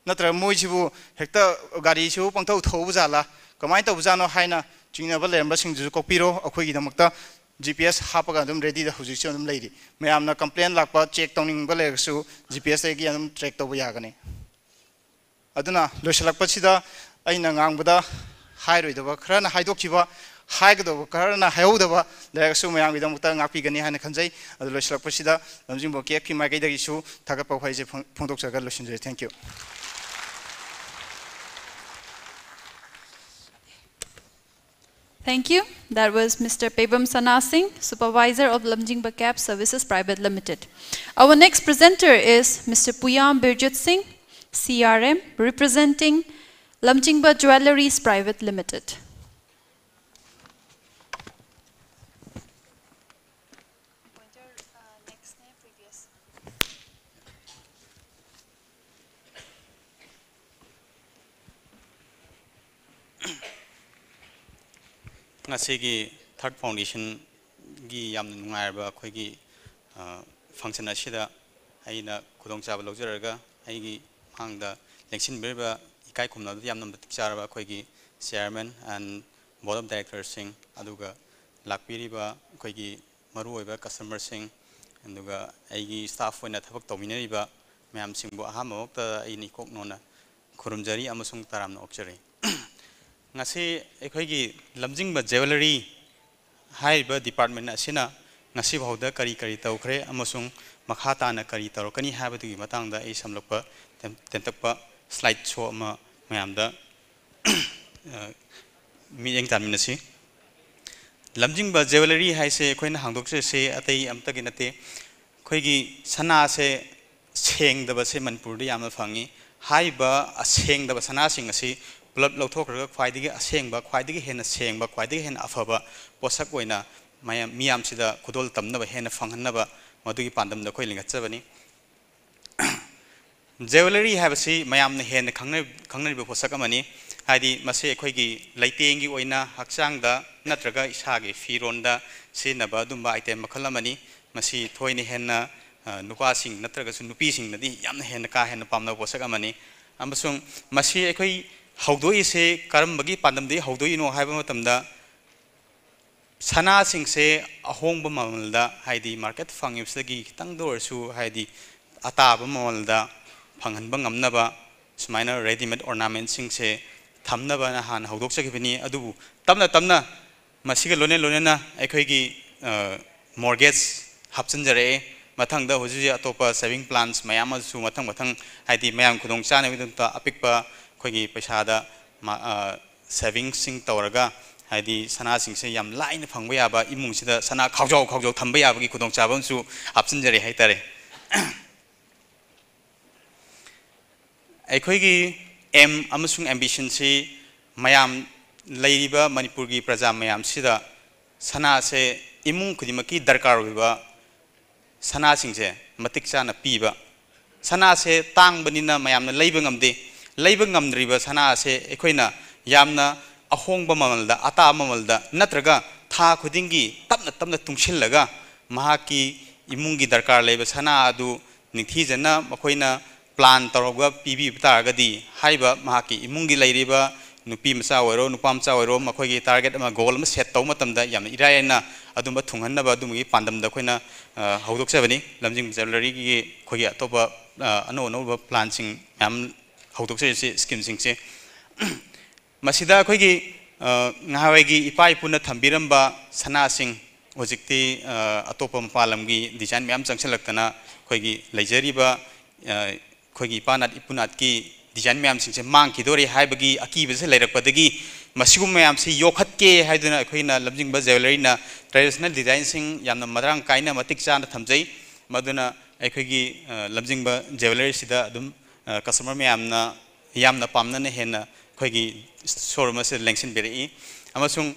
ꯅꯠꯇ꯭ꯔꯒ ꯃꯣꯏꯁꯤꯕꯨ ꯍꯦꯛꯇ ꯒꯥꯔꯤꯁꯤꯕꯨ ꯄꯪꯊꯧ ꯊꯧꯕ ꯖꯥꯠꯂꯥ, ꯀꯃꯥꯏꯅ ꯇꯧꯕ ꯖꯥꯠꯅꯣ ꯍꯥꯏꯅ ꯆꯤꯡꯅꯕ ꯂꯩꯔꯝꯕꯁꯤꯡꯗꯨꯁꯨ ꯀꯣꯛꯄꯤꯔꯣ꯫ ꯑꯩꯈꯣꯏꯒꯤꯗꯃꯛꯇ GPS ꯍꯥꯞꯄꯒ ꯑꯗꯨꯝ ready ꯗ ꯍꯧꯖꯤꯛꯁꯨ ꯑꯗꯨꯝ ꯂꯩꯔꯤ꯫ ꯃꯌꯥꯝꯅ complain ꯂꯥꯛꯄ, check ꯇꯧꯅꯤꯡꯕ ꯂꯩꯔꯒꯁꯨ GPS ꯇꯒꯤ ꯑꯗꯨꯝ track ꯇꯧꯕ ꯌꯥꯒꯅꯤ꯫ ꯑꯗꯨꯅ ꯂꯣꯏꯁꯤꯜꯂꯛꯄꯁꯤꯗ ꯑꯩꯅ ꯉꯥꯡꯕꯗ ꯍꯥꯏꯔꯣꯏꯗꯕ ꯈꯔꯅ ꯍꯥꯏꯗꯣꯛꯈꯤꯕ, ꯍꯥꯏꯒꯗꯧꯕ ꯈꯔꯅ ꯍꯥꯏꯍꯧꯗꯕ ꯂꯩꯔꯒꯁꯨ ꯃꯌꯥꯝꯒꯤꯗꯃꯛꯇ ꯉꯥꯛꯄꯤꯒꯅꯤ ꯍꯥꯏꯅ ꯈꯟꯖꯩ꯫ ꯑꯗꯨ ꯂꯣꯏꯁꯤꯜꯂꯛꯄꯁꯤꯗ ꯂꯝꯖꯤꯡꯕ cab ꯀꯤ ꯃꯥꯏꯀꯩꯗꯒꯤꯁꯨ ꯊꯥꯒꯠꯄ ꯋꯥꯍꯩꯁꯦ ꯐꯣꯡ-, ꯐꯣꯡꯗꯣꯛꯆꯔꯒ ꯂꯣꯏꯁꯤꯟꯖꯔꯦ꯫ Thank you. Thank you. That was Mister Pebam Sana Singh, Supervisor of Lamjingba Cab Services Private Limited. Our next presenter is Mister Puyam Birjit Singh, C R M, representing Lamjingba Jewelleries Private Limited. ꯉꯁꯤꯒꯤ ꯊꯥꯔꯠ ꯐꯥꯎꯟꯗꯦꯁꯟꯒꯤ ꯌꯥꯝꯅ ꯅꯨꯡꯉꯥꯏꯔꯕ ꯑꯩꯈꯣꯏꯒꯤ ꯐꯪꯁꯟ ꯑꯁꯤꯗ ꯑꯩꯅ ꯈꯨꯗꯣꯡꯆꯥꯕ ꯂꯧꯖꯔꯒ ꯑꯩꯒꯤ ꯃꯥꯡꯗ ꯂꯦꯡꯁꯤꯟꯕꯤꯔꯤꯕ ꯏꯀꯥꯏ ꯈꯨꯝꯅꯕꯗ ꯌꯥꯝꯅ ꯃꯇꯤꯛ ꯆꯥꯔꯕ ꯑꯩꯈꯣꯏꯒꯤ ꯆꯤꯌꯥꯔꯃꯦꯟ ꯑꯦꯟ ꯕꯣꯔꯗ ꯑꯣꯐ ꯗꯥꯏꯔꯦꯛꯇꯔꯁꯤꯡ, ꯑꯗꯨꯒ ꯂꯥꯛꯄꯤꯔꯤꯕ ꯑꯩꯈꯣꯏꯒꯤ ꯃꯔꯨꯑꯣꯏꯕ ꯀꯁꯇꯃꯔꯁꯤꯡ, ꯑꯗꯨꯒ ꯑꯩꯒꯤ ꯁ꯭ꯇꯥꯐ ꯑꯣꯏꯅ ꯊꯕꯛ ꯇꯧꯃꯤꯟꯅꯔꯤꯕ ꯃꯌꯥꯝꯁꯤꯡꯕꯨ ꯑꯍꯥꯟꯕꯃꯛꯇꯗ ꯑꯩꯅ ꯏꯀꯣꯛ ꯅꯣꯟꯅ ꯈꯨꯔꯨꯝꯖꯔꯤ ꯑꯃꯁꯨꯡ ꯇꯔꯥꯝꯅ ꯑꯣꯛꯆꯔꯤ꯫ ꯉꯁꯤ ꯑꯩꯈꯣꯏꯒꯤ ꯂꯝꯖꯤꯡꯕ ꯖ꯭ꯋꯦꯂꯔꯤ ꯍꯥꯏꯔꯤꯕ ꯗꯤꯄꯥꯔꯠꯃꯦꯟ ꯑꯁꯤꯅ ꯉꯁꯤꯐꯥꯎꯗ ꯀꯔꯤ ꯀꯔꯤ ꯇꯧꯈ꯭ꯔꯦ ꯑꯃꯁꯨꯡ ꯃꯈꯥ ꯇꯥꯅ ꯀꯔꯤ ꯇꯧꯔꯛꯀꯅꯤ ꯍꯥꯏꯕꯗꯨꯒꯤ ꯃꯇꯥꯡꯗ ꯑꯩ ꯁꯝꯂꯞꯄ ꯇꯦꯟ-, ꯇꯦꯟꯇꯛꯄ ꯁ꯭ꯂꯥꯏꯗ ꯁꯣ ꯑꯃ ꯃꯌꯥꯝꯗ, ꯑ, ꯃꯤꯠꯌꯦꯡ ꯇꯥꯃꯤꯟꯅꯁꯤ꯫ ꯂꯝꯖꯤꯡꯕ ꯖ꯭ꯋꯦꯂꯔꯤ ꯍꯥꯏꯁꯦ ꯑꯩꯈꯣꯏꯅ ꯍꯥꯡꯗꯣꯛꯆꯔꯤꯁꯦ ꯑꯇꯩ ꯑꯃꯠꯇꯒꯤ ꯅꯠꯇꯦ꯫ ꯑꯩꯈꯣꯏꯒꯤ ꯁꯅꯥꯁꯦ ꯁꯦꯡꯗꯕꯁꯦ ꯃꯅꯤꯄꯨꯔꯗ ꯌꯥꯝꯅ ꯐꯪꯉꯤ꯫ ꯍꯥꯏꯔꯤꯕ ꯑꯁꯦꯡꯗꯕ ꯁꯅꯥꯁꯤꯡ ꯑꯁꯤ ꯄꯨꯂꯞ ꯂꯧꯊꯣꯛꯈ꯭ꯔꯒ ꯈ꯭ꯋꯥꯏꯗꯒꯤ ꯑꯁꯦꯡꯕ, ꯈ꯭ꯋꯥꯏꯗꯒꯤ ꯍꯦꯟꯅ ꯁꯦꯡꯕ, ꯈ꯭ꯋꯥꯏꯗꯒꯤ ꯍꯦꯟꯅ ꯑꯐꯕ ꯄꯣꯠꯁꯛ ꯑꯣꯏꯅ ꯃꯌꯥꯝ, ꯃꯤꯌꯥꯝꯁꯤꯗ ꯈꯨꯗꯣꯜ ꯇꯝꯅꯕ, ꯍꯦꯟꯅ ꯐꯪꯍꯟꯅꯕ ꯃꯗꯨꯒꯤ ꯄꯥꯟꯗꯝꯗ ꯑꯩꯈꯣꯏ ꯂꯤꯡꯈꯠꯆꯕꯅꯤ꯫ ꯖ꯭ꯋꯦꯂꯔꯤ ꯍꯥꯏꯕꯁꯤ ꯃꯌꯥꯝꯅ ꯍꯦꯟꯅ ꯈꯪꯅ-, ꯈꯪꯅꯔꯤꯕ ꯄꯣꯠꯁꯛ ꯑꯃꯅꯤ꯫ ꯍꯥꯏꯗꯤ ꯃꯁꯤ ꯑꯩꯈꯣꯏꯒꯤ ꯂꯩꯇꯦꯡꯒꯤ ꯑꯣꯏꯅ ꯍꯛꯆꯥꯡꯗ ꯅꯠꯇ꯭ꯔꯒ ꯏꯁꯥꯒꯤ ꯐꯤꯔꯣꯟꯗ ꯁꯤꯖꯤꯟꯅꯕ ꯑꯗꯨꯝꯕ ꯑꯥꯏꯇꯦꯝ ꯃꯈꯜ ꯑꯃꯅꯤ꯫ ꯃꯁꯤ ꯊꯣꯏꯅ ꯍꯦꯟꯅ, ꯑ, ꯅꯨꯄꯥꯁꯤꯡ ꯅꯠꯇ꯭ꯔꯒꯁꯨ ꯅꯨꯄꯤꯁꯤꯡꯅꯗꯤ ꯌꯥꯝꯅ ꯍꯦꯟꯅ ꯀꯥ ꯍꯦꯟꯅ ꯄꯥꯝꯅꯕ ꯄꯣꯠꯁꯛ ꯑꯃꯅꯤ꯫ ꯑꯃꯁꯨꯡ ꯃꯁꯤ ꯑꯩꯈꯣꯏ ꯍꯧꯗꯣꯛꯏꯁꯦ ꯀꯔꯝꯕꯒꯤ ꯄꯥꯟꯗꯝꯗꯒꯤ ꯍꯧꯗꯣꯛꯏꯅꯣ ꯍꯥꯏꯕ ꯃꯇꯝꯗ, ꯁꯅꯥꯁꯤꯡꯁꯦ ꯑꯍꯣꯡꯕ ꯃꯃꯜꯗ, ꯍꯥꯏꯗꯤ ꯃꯥꯔꯀꯦꯠ ꯐꯪꯉꯤꯕꯁꯤꯗꯒꯤ ꯈꯤꯇꯪꯗ ꯑꯣꯏꯔꯁꯨ, ꯍꯥꯏꯗꯤ ꯑꯇꯥꯕ ꯃꯃꯜꯗ ꯐꯪꯍꯟꯕ ꯉꯝꯅꯕ ꯁꯨꯃꯥꯏꯅ ꯔꯦꯗꯤꯃꯦꯗ ꯑꯣꯔꯅꯥꯃꯦꯟꯁꯤꯡꯁꯦ ꯊꯝꯅꯕꯅ ꯍꯥꯟꯅ ꯍꯧꯗꯣꯛꯆꯈꯤꯕꯅꯤ꯫ ꯑꯗꯨꯕꯨ ꯇꯞꯅ ꯇꯞꯅ ꯃꯁꯤꯒ ꯂꯣꯏꯅ ꯂꯣꯏꯅꯅ ꯑꯩꯈꯣꯏꯒꯤ, ꯑ, ꯃꯣꯔꯒꯦꯖ ꯍꯥꯞꯆꯤꯟꯖꯔꯛꯑꯦ꯫ ꯃꯊꯪꯗ ꯍꯧꯖꯤꯛ ꯍꯧꯖꯤꯛ ꯑꯇꯣꯞꯄ ꯁꯦꯚꯤꯡ ꯄ꯭ꯂꯥꯟꯁ ꯃꯌꯥꯝ ꯑꯃꯁꯨ ꯃꯊꯪ ꯃꯊꯪ, ꯍꯥꯏꯗꯤ ꯃꯌꯥꯝ ꯈꯨꯗꯣꯡ ꯆꯥꯅꯕꯒꯤꯗꯃꯛꯇ ꯑꯄꯤꯛꯄ ꯑꯩꯈꯣꯏꯒꯤ ꯄꯩꯁꯥꯗ ꯃ-, ꯑ, ꯁꯦꯚꯤꯡꯁꯤꯡ ꯇꯧꯔꯒ, ꯍꯥꯏꯗꯤ ꯁꯅꯥꯁꯤꯡꯁꯦ ꯌꯥꯝ ꯂꯥꯏꯅ ꯐꯪꯕ ꯌꯥꯕ, ꯏꯃꯨꯡꯁꯤꯗ ꯁꯅꯥ ꯈꯥꯎꯖꯥꯎ ꯈꯥꯎꯖꯥꯎ ꯊꯝꯕ ꯌꯥꯕꯒꯤ ꯈꯨꯗꯣꯡꯆꯥꯕ ꯑꯃꯁꯨ ꯍꯥꯞꯆꯤꯟꯖꯔꯦ ꯍꯥꯏꯇꯥꯔꯦ꯫ ꯑꯩꯈꯣꯏꯒꯤ ꯑꯦꯝ ꯑꯃꯁꯨꯡ ꯑꯦꯝꯕꯤꯁꯟꯁꯤ ꯃꯌꯥꯝ, ꯂꯩꯔꯤꯕ ꯃꯅꯤꯄꯨꯔꯒꯤ ꯄ꯭ꯔꯖꯥ ꯃꯌꯥꯝꯁꯤꯗ ꯁꯅꯥꯁꯦ ꯏꯃꯨꯡ ꯈꯨꯗꯤꯡꯃꯛꯀꯤ ꯗꯔꯀꯥꯔ ꯑꯣꯏꯕ ꯁꯅꯥꯁꯤꯡꯁꯦ ꯃꯇꯤꯛ ꯆꯥꯅ ꯄꯤꯕ꯫ ꯁꯅꯥꯁꯦ ꯇꯥꯡꯕꯅꯤꯅ ꯃꯌꯥꯝꯅ ꯂꯩꯕ ꯉꯝꯗꯦ꯫ ꯂꯩꯕ ꯉꯝꯗ꯭ꯔꯤꯕ ꯁꯅꯥ ꯑꯁꯦ ꯑꯩꯈꯣꯏꯅ ꯌꯥꯝꯅ ꯑꯍꯣꯡꯕ ꯃꯃꯜꯗ, ꯑꯇꯥꯕ ꯃꯃꯜꯗ, ꯅꯠꯇ꯭ꯔꯒ ꯊꯥ ꯈꯨꯗꯤꯡꯒꯤ ꯇꯞꯅ ꯇꯞꯅ ꯇꯨꯡꯁꯤꯜꯂꯒ ꯃꯍꯥꯛꯀꯤ ꯏꯃꯨꯡꯒꯤ ꯗꯔꯀꯥꯔ ꯂꯩꯕ ꯁꯅꯥ ꯑꯗꯨ ꯅꯤꯡꯊꯤꯖꯅ ꯃꯈꯣꯏꯅ plan ꯇꯧꯔꯒ ꯄꯤꯕꯤꯕ ꯇꯥꯔꯒꯗꯤ, ꯍꯥꯏꯔꯤꯕ ꯃꯍꯥꯛꯀꯤ ꯏꯃꯨꯡꯒꯤ ꯂꯩꯔꯤꯕ ꯅꯨꯄꯤ ꯃꯆꯥ ꯑꯣꯏꯔꯣ, ꯅꯨꯄꯥ ꯃꯆꯥ ꯑꯣꯏꯔꯣ, ꯃꯈꯣꯏꯒꯤ target ꯑꯃ, goal ꯑꯃ set ꯇꯧꯕ ꯃꯇꯝꯗ ꯌꯥꯝꯅ ꯏꯔꯥꯏ ꯂꯥꯏꯅ ꯑꯗꯨꯝꯕ ꯊꯨꯡꯍꯟꯅꯕ ꯑꯗꯨꯝꯕꯒꯤ ꯄꯥꯟꯗꯝꯗ ꯑꯩꯈꯣꯏꯅ, ꯑ, ꯍꯧꯗꯣꯛꯆꯕꯅꯤ꯫ ꯂꯝꯖꯤꯡ ꯖꯨꯋꯦꯂꯔꯤꯒꯤ ꯑꯩꯈꯣꯏꯒꯤ ꯑꯇꯣꯞꯄ, ꯑ, ꯑꯅꯧ ꯑꯅꯧꯕ planꯁꯤꯡ ꯃꯌꯥꯝ ꯍꯧꯗꯣꯛꯆꯔꯤꯁꯤ, schemeꯁꯤꯡꯁꯦ꯫ ꯃꯁꯤꯗ ꯑꯩꯈꯣꯏꯒꯤ, ꯑ, ꯉꯍꯥꯟꯋꯥꯏꯒꯤ ꯏꯄꯥ ꯏꯄꯨꯅ ꯊꯝꯕꯤꯔꯝꯕ ꯁꯅꯥꯁꯤꯡ ꯍꯧꯖꯤꯛꯇꯤ, ꯑ, ꯑꯇꯣꯞꯄ ꯃꯄꯥꯟ ꯂꯝꯒꯤ design ꯃꯌꯥꯝ ꯆꯪꯁꯤꯜꯂꯛꯇꯅ ꯑꯩꯈꯣꯏꯒꯤ ꯂꯩꯖꯔꯤꯕ, ꯑ, ꯑꯩꯈꯣꯏꯒꯤ ꯏꯄꯥ ꯅꯥꯠ ꯏꯄꯨ ꯅꯥꯠꯀꯤ design ꯃꯌꯥꯝꯁꯤꯡꯁꯦ ꯃꯥꯡꯈꯤꯗꯣꯔꯦ ꯍꯥꯏꯕꯒꯤ ꯑꯀꯤꯕꯁꯦ ꯂꯩꯔꯛꯄꯗꯒꯤ ꯃꯁꯤꯒꯨꯝꯕ ꯃꯌꯥꯝꯁꯤ ꯌꯣꯛꯈꯠꯀꯦ ꯍꯥꯏꯗꯨꯅ ꯑꯩꯈꯣꯏꯅ ꯂꯝꯖꯤꯡꯕ ꯖꯨꯋꯦꯂꯔꯤꯅ traditional designꯁꯤꯡ ꯌꯥꯝꯅ ꯃꯔꯥꯡ ꯀꯥꯏꯅ ꯃꯇꯤꯛ ꯆꯥꯅ ꯊꯝꯖꯩ꯫ ꯃꯗꯨꯅ ꯑꯩꯈꯣꯏꯒꯤ, ꯑ, ꯂꯝꯖꯤꯡꯕ ꯖꯨꯋꯦꯂꯔꯤꯁꯤꯗ ꯑꯗꯨꯝ, ꯑ, customer ꯃꯌꯥꯝꯅ ꯌꯥꯝꯅ ꯄꯥꯝꯅꯅ ꯍꯦꯟꯅ ꯑꯩꯈꯣꯏꯒꯤ showroom ꯑꯁꯤꯗ ꯂꯦꯡꯁꯤꯟꯕꯤꯔꯛꯏ꯫ ꯑꯃꯁꯨꯡ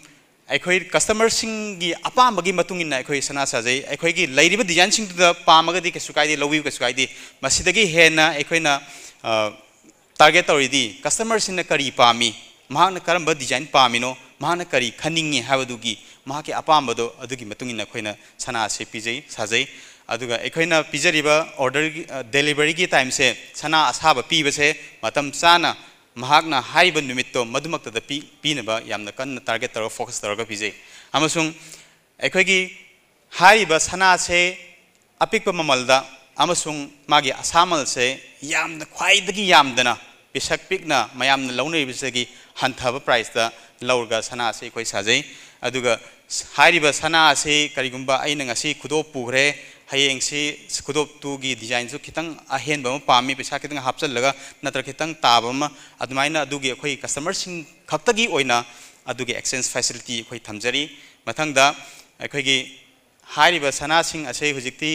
ꯑꯩꯈꯣꯏ customerꯁꯤꯡꯒꯤ ꯑꯄꯥꯝꯕꯒꯤ ꯃꯇꯨꯡ ꯏꯟꯅ ꯑꯩꯈꯣꯏ ꯁꯅꯥ ꯁꯥꯖꯩ꯫ ꯑꯩꯈꯣꯏꯒꯤ ꯂꯩꯔꯤꯕ designꯁꯤꯡꯗꯨꯗ ꯄꯥꯝꯃꯒꯗꯤ ꯀꯩꯁꯨ ꯀꯥꯏꯗꯦ, ꯂꯧꯕꯤꯌꯨ, ꯀꯩꯁꯨ ꯀꯥꯏꯗꯦ꯫ ꯃꯁꯤꯗꯒꯤ ꯍꯦꯟꯅ ꯑꯩꯈꯣꯏꯅ, ꯑ, target ꯇꯧꯔꯤꯗꯤ customerꯁꯤꯡꯅ ꯀꯔꯤ ꯄꯥꯝꯃꯤ, ꯃꯍꯥꯛꯅ ꯀꯔꯝꯕ design ꯄꯥꯝꯃꯤꯅꯣ, ꯃꯍꯥꯛꯅ ꯀꯔꯤ ꯈꯟꯅꯤꯡꯉꯤ ꯍꯥꯏꯕꯗꯨꯒꯤ ꯃꯍꯥꯛꯀꯤ ꯑꯄꯥꯝꯕꯗꯣ ꯑꯗꯨꯒꯤ ꯃꯇꯨꯡ ꯏꯟꯅ ꯑꯩꯈꯣꯏꯅ ꯁꯅꯥ ꯑꯁꯤ ꯄꯤꯖꯩ, ꯁꯥꯖꯩ꯫ ꯑꯗꯨꯒ ꯑꯩꯈꯣꯏꯅ ꯄꯤꯖꯔꯤꯕ orderꯒꯤ, ꯑ, deliveryꯒꯤ timeꯁꯦ, ꯁꯅꯥ ꯑꯁꯥꯕ ꯄꯤꯕꯁꯦ ꯃꯇꯝ ꯆꯥꯅ ꯃꯍꯥꯛꯅ ꯍꯥꯏꯔꯤꯕ ꯅꯨꯃꯤꯠꯇꯣ ꯃꯗꯨꯃꯛꯇꯗ ꯄꯤ-, ꯄꯤꯅꯕ ꯌꯥꯝꯅ ꯀꯟꯅ target ꯇꯧꯔꯒ, focus ꯇꯧꯔꯒ ꯄꯤꯖꯩ꯫ ꯑꯃꯁꯨꯡ ꯑꯩꯈꯣꯏꯒꯤ ꯍꯥꯏꯔꯤꯕ ꯁꯅꯥꯁꯦ ꯑꯄꯤꯛꯄ ꯃꯃꯜꯗ ꯑꯃꯁꯨꯡ ꯃꯥꯒꯤ ꯑꯁꯥꯃꯜꯁꯦ ꯌꯥꯝꯅ, ꯈ꯭ꯋꯥꯏꯗꯒꯤ ꯌꯥꯝꯗꯅ, ꯄꯤꯁꯛ ꯄꯤꯛꯅ ꯃꯌꯥꯝꯅ ꯂꯧꯅꯔꯤꯕꯁꯤꯗꯒꯤ ꯍꯟꯊꯕ priceꯇ ꯂꯧꯔꯒ ꯁꯅꯥ ꯑꯁꯤ ꯑꯩꯈꯣꯏ ꯁꯥꯖꯩ꯫ ꯑꯗꯨꯒ ꯍꯥꯏꯔꯤꯕ ꯁꯅꯥ ꯑꯁꯤ ꯀꯔꯤꯒꯨꯝꯕ ꯑꯩꯅ ꯉꯁꯤ ꯈꯨꯗꯣꯞ ꯄꯨꯈ꯭ꯔꯦ, ꯍꯌꯦꯡꯁꯤ ꯈꯨꯗꯣꯞꯇꯨꯒꯤ designꯁꯨ ꯈꯤꯇꯪ ꯑꯍꯦꯟꯕ ꯑꯃ ꯄꯥꯝꯃꯤ, ꯄꯩꯁꯥ ꯈꯤꯇꯪ ꯍꯥꯞꯆꯤꯜꯂꯒ ꯅꯠꯇ꯭ꯔꯒ ꯈꯤꯇꯪ ꯇꯥꯕ ꯑꯃ, ꯑꯗꯨꯃꯥꯏꯅ ꯑꯗꯨꯒꯤ ꯑꯩꯈꯣꯏ customerꯁꯤꯡ ꯈꯛꯇꯒꯤ ꯑꯣꯏꯅ ꯑꯗꯨꯒꯤ exchange facility ꯑꯩꯈꯣꯏ ꯊꯝꯖꯔꯤ꯫ ꯃꯊꯪꯗ ꯑꯩꯈꯣꯏꯒꯤ ꯍꯥꯏꯔꯤꯕ ꯁꯅꯥꯁꯤꯡ ꯑꯁꯤ ꯍꯧꯖꯤꯛꯇꯤ,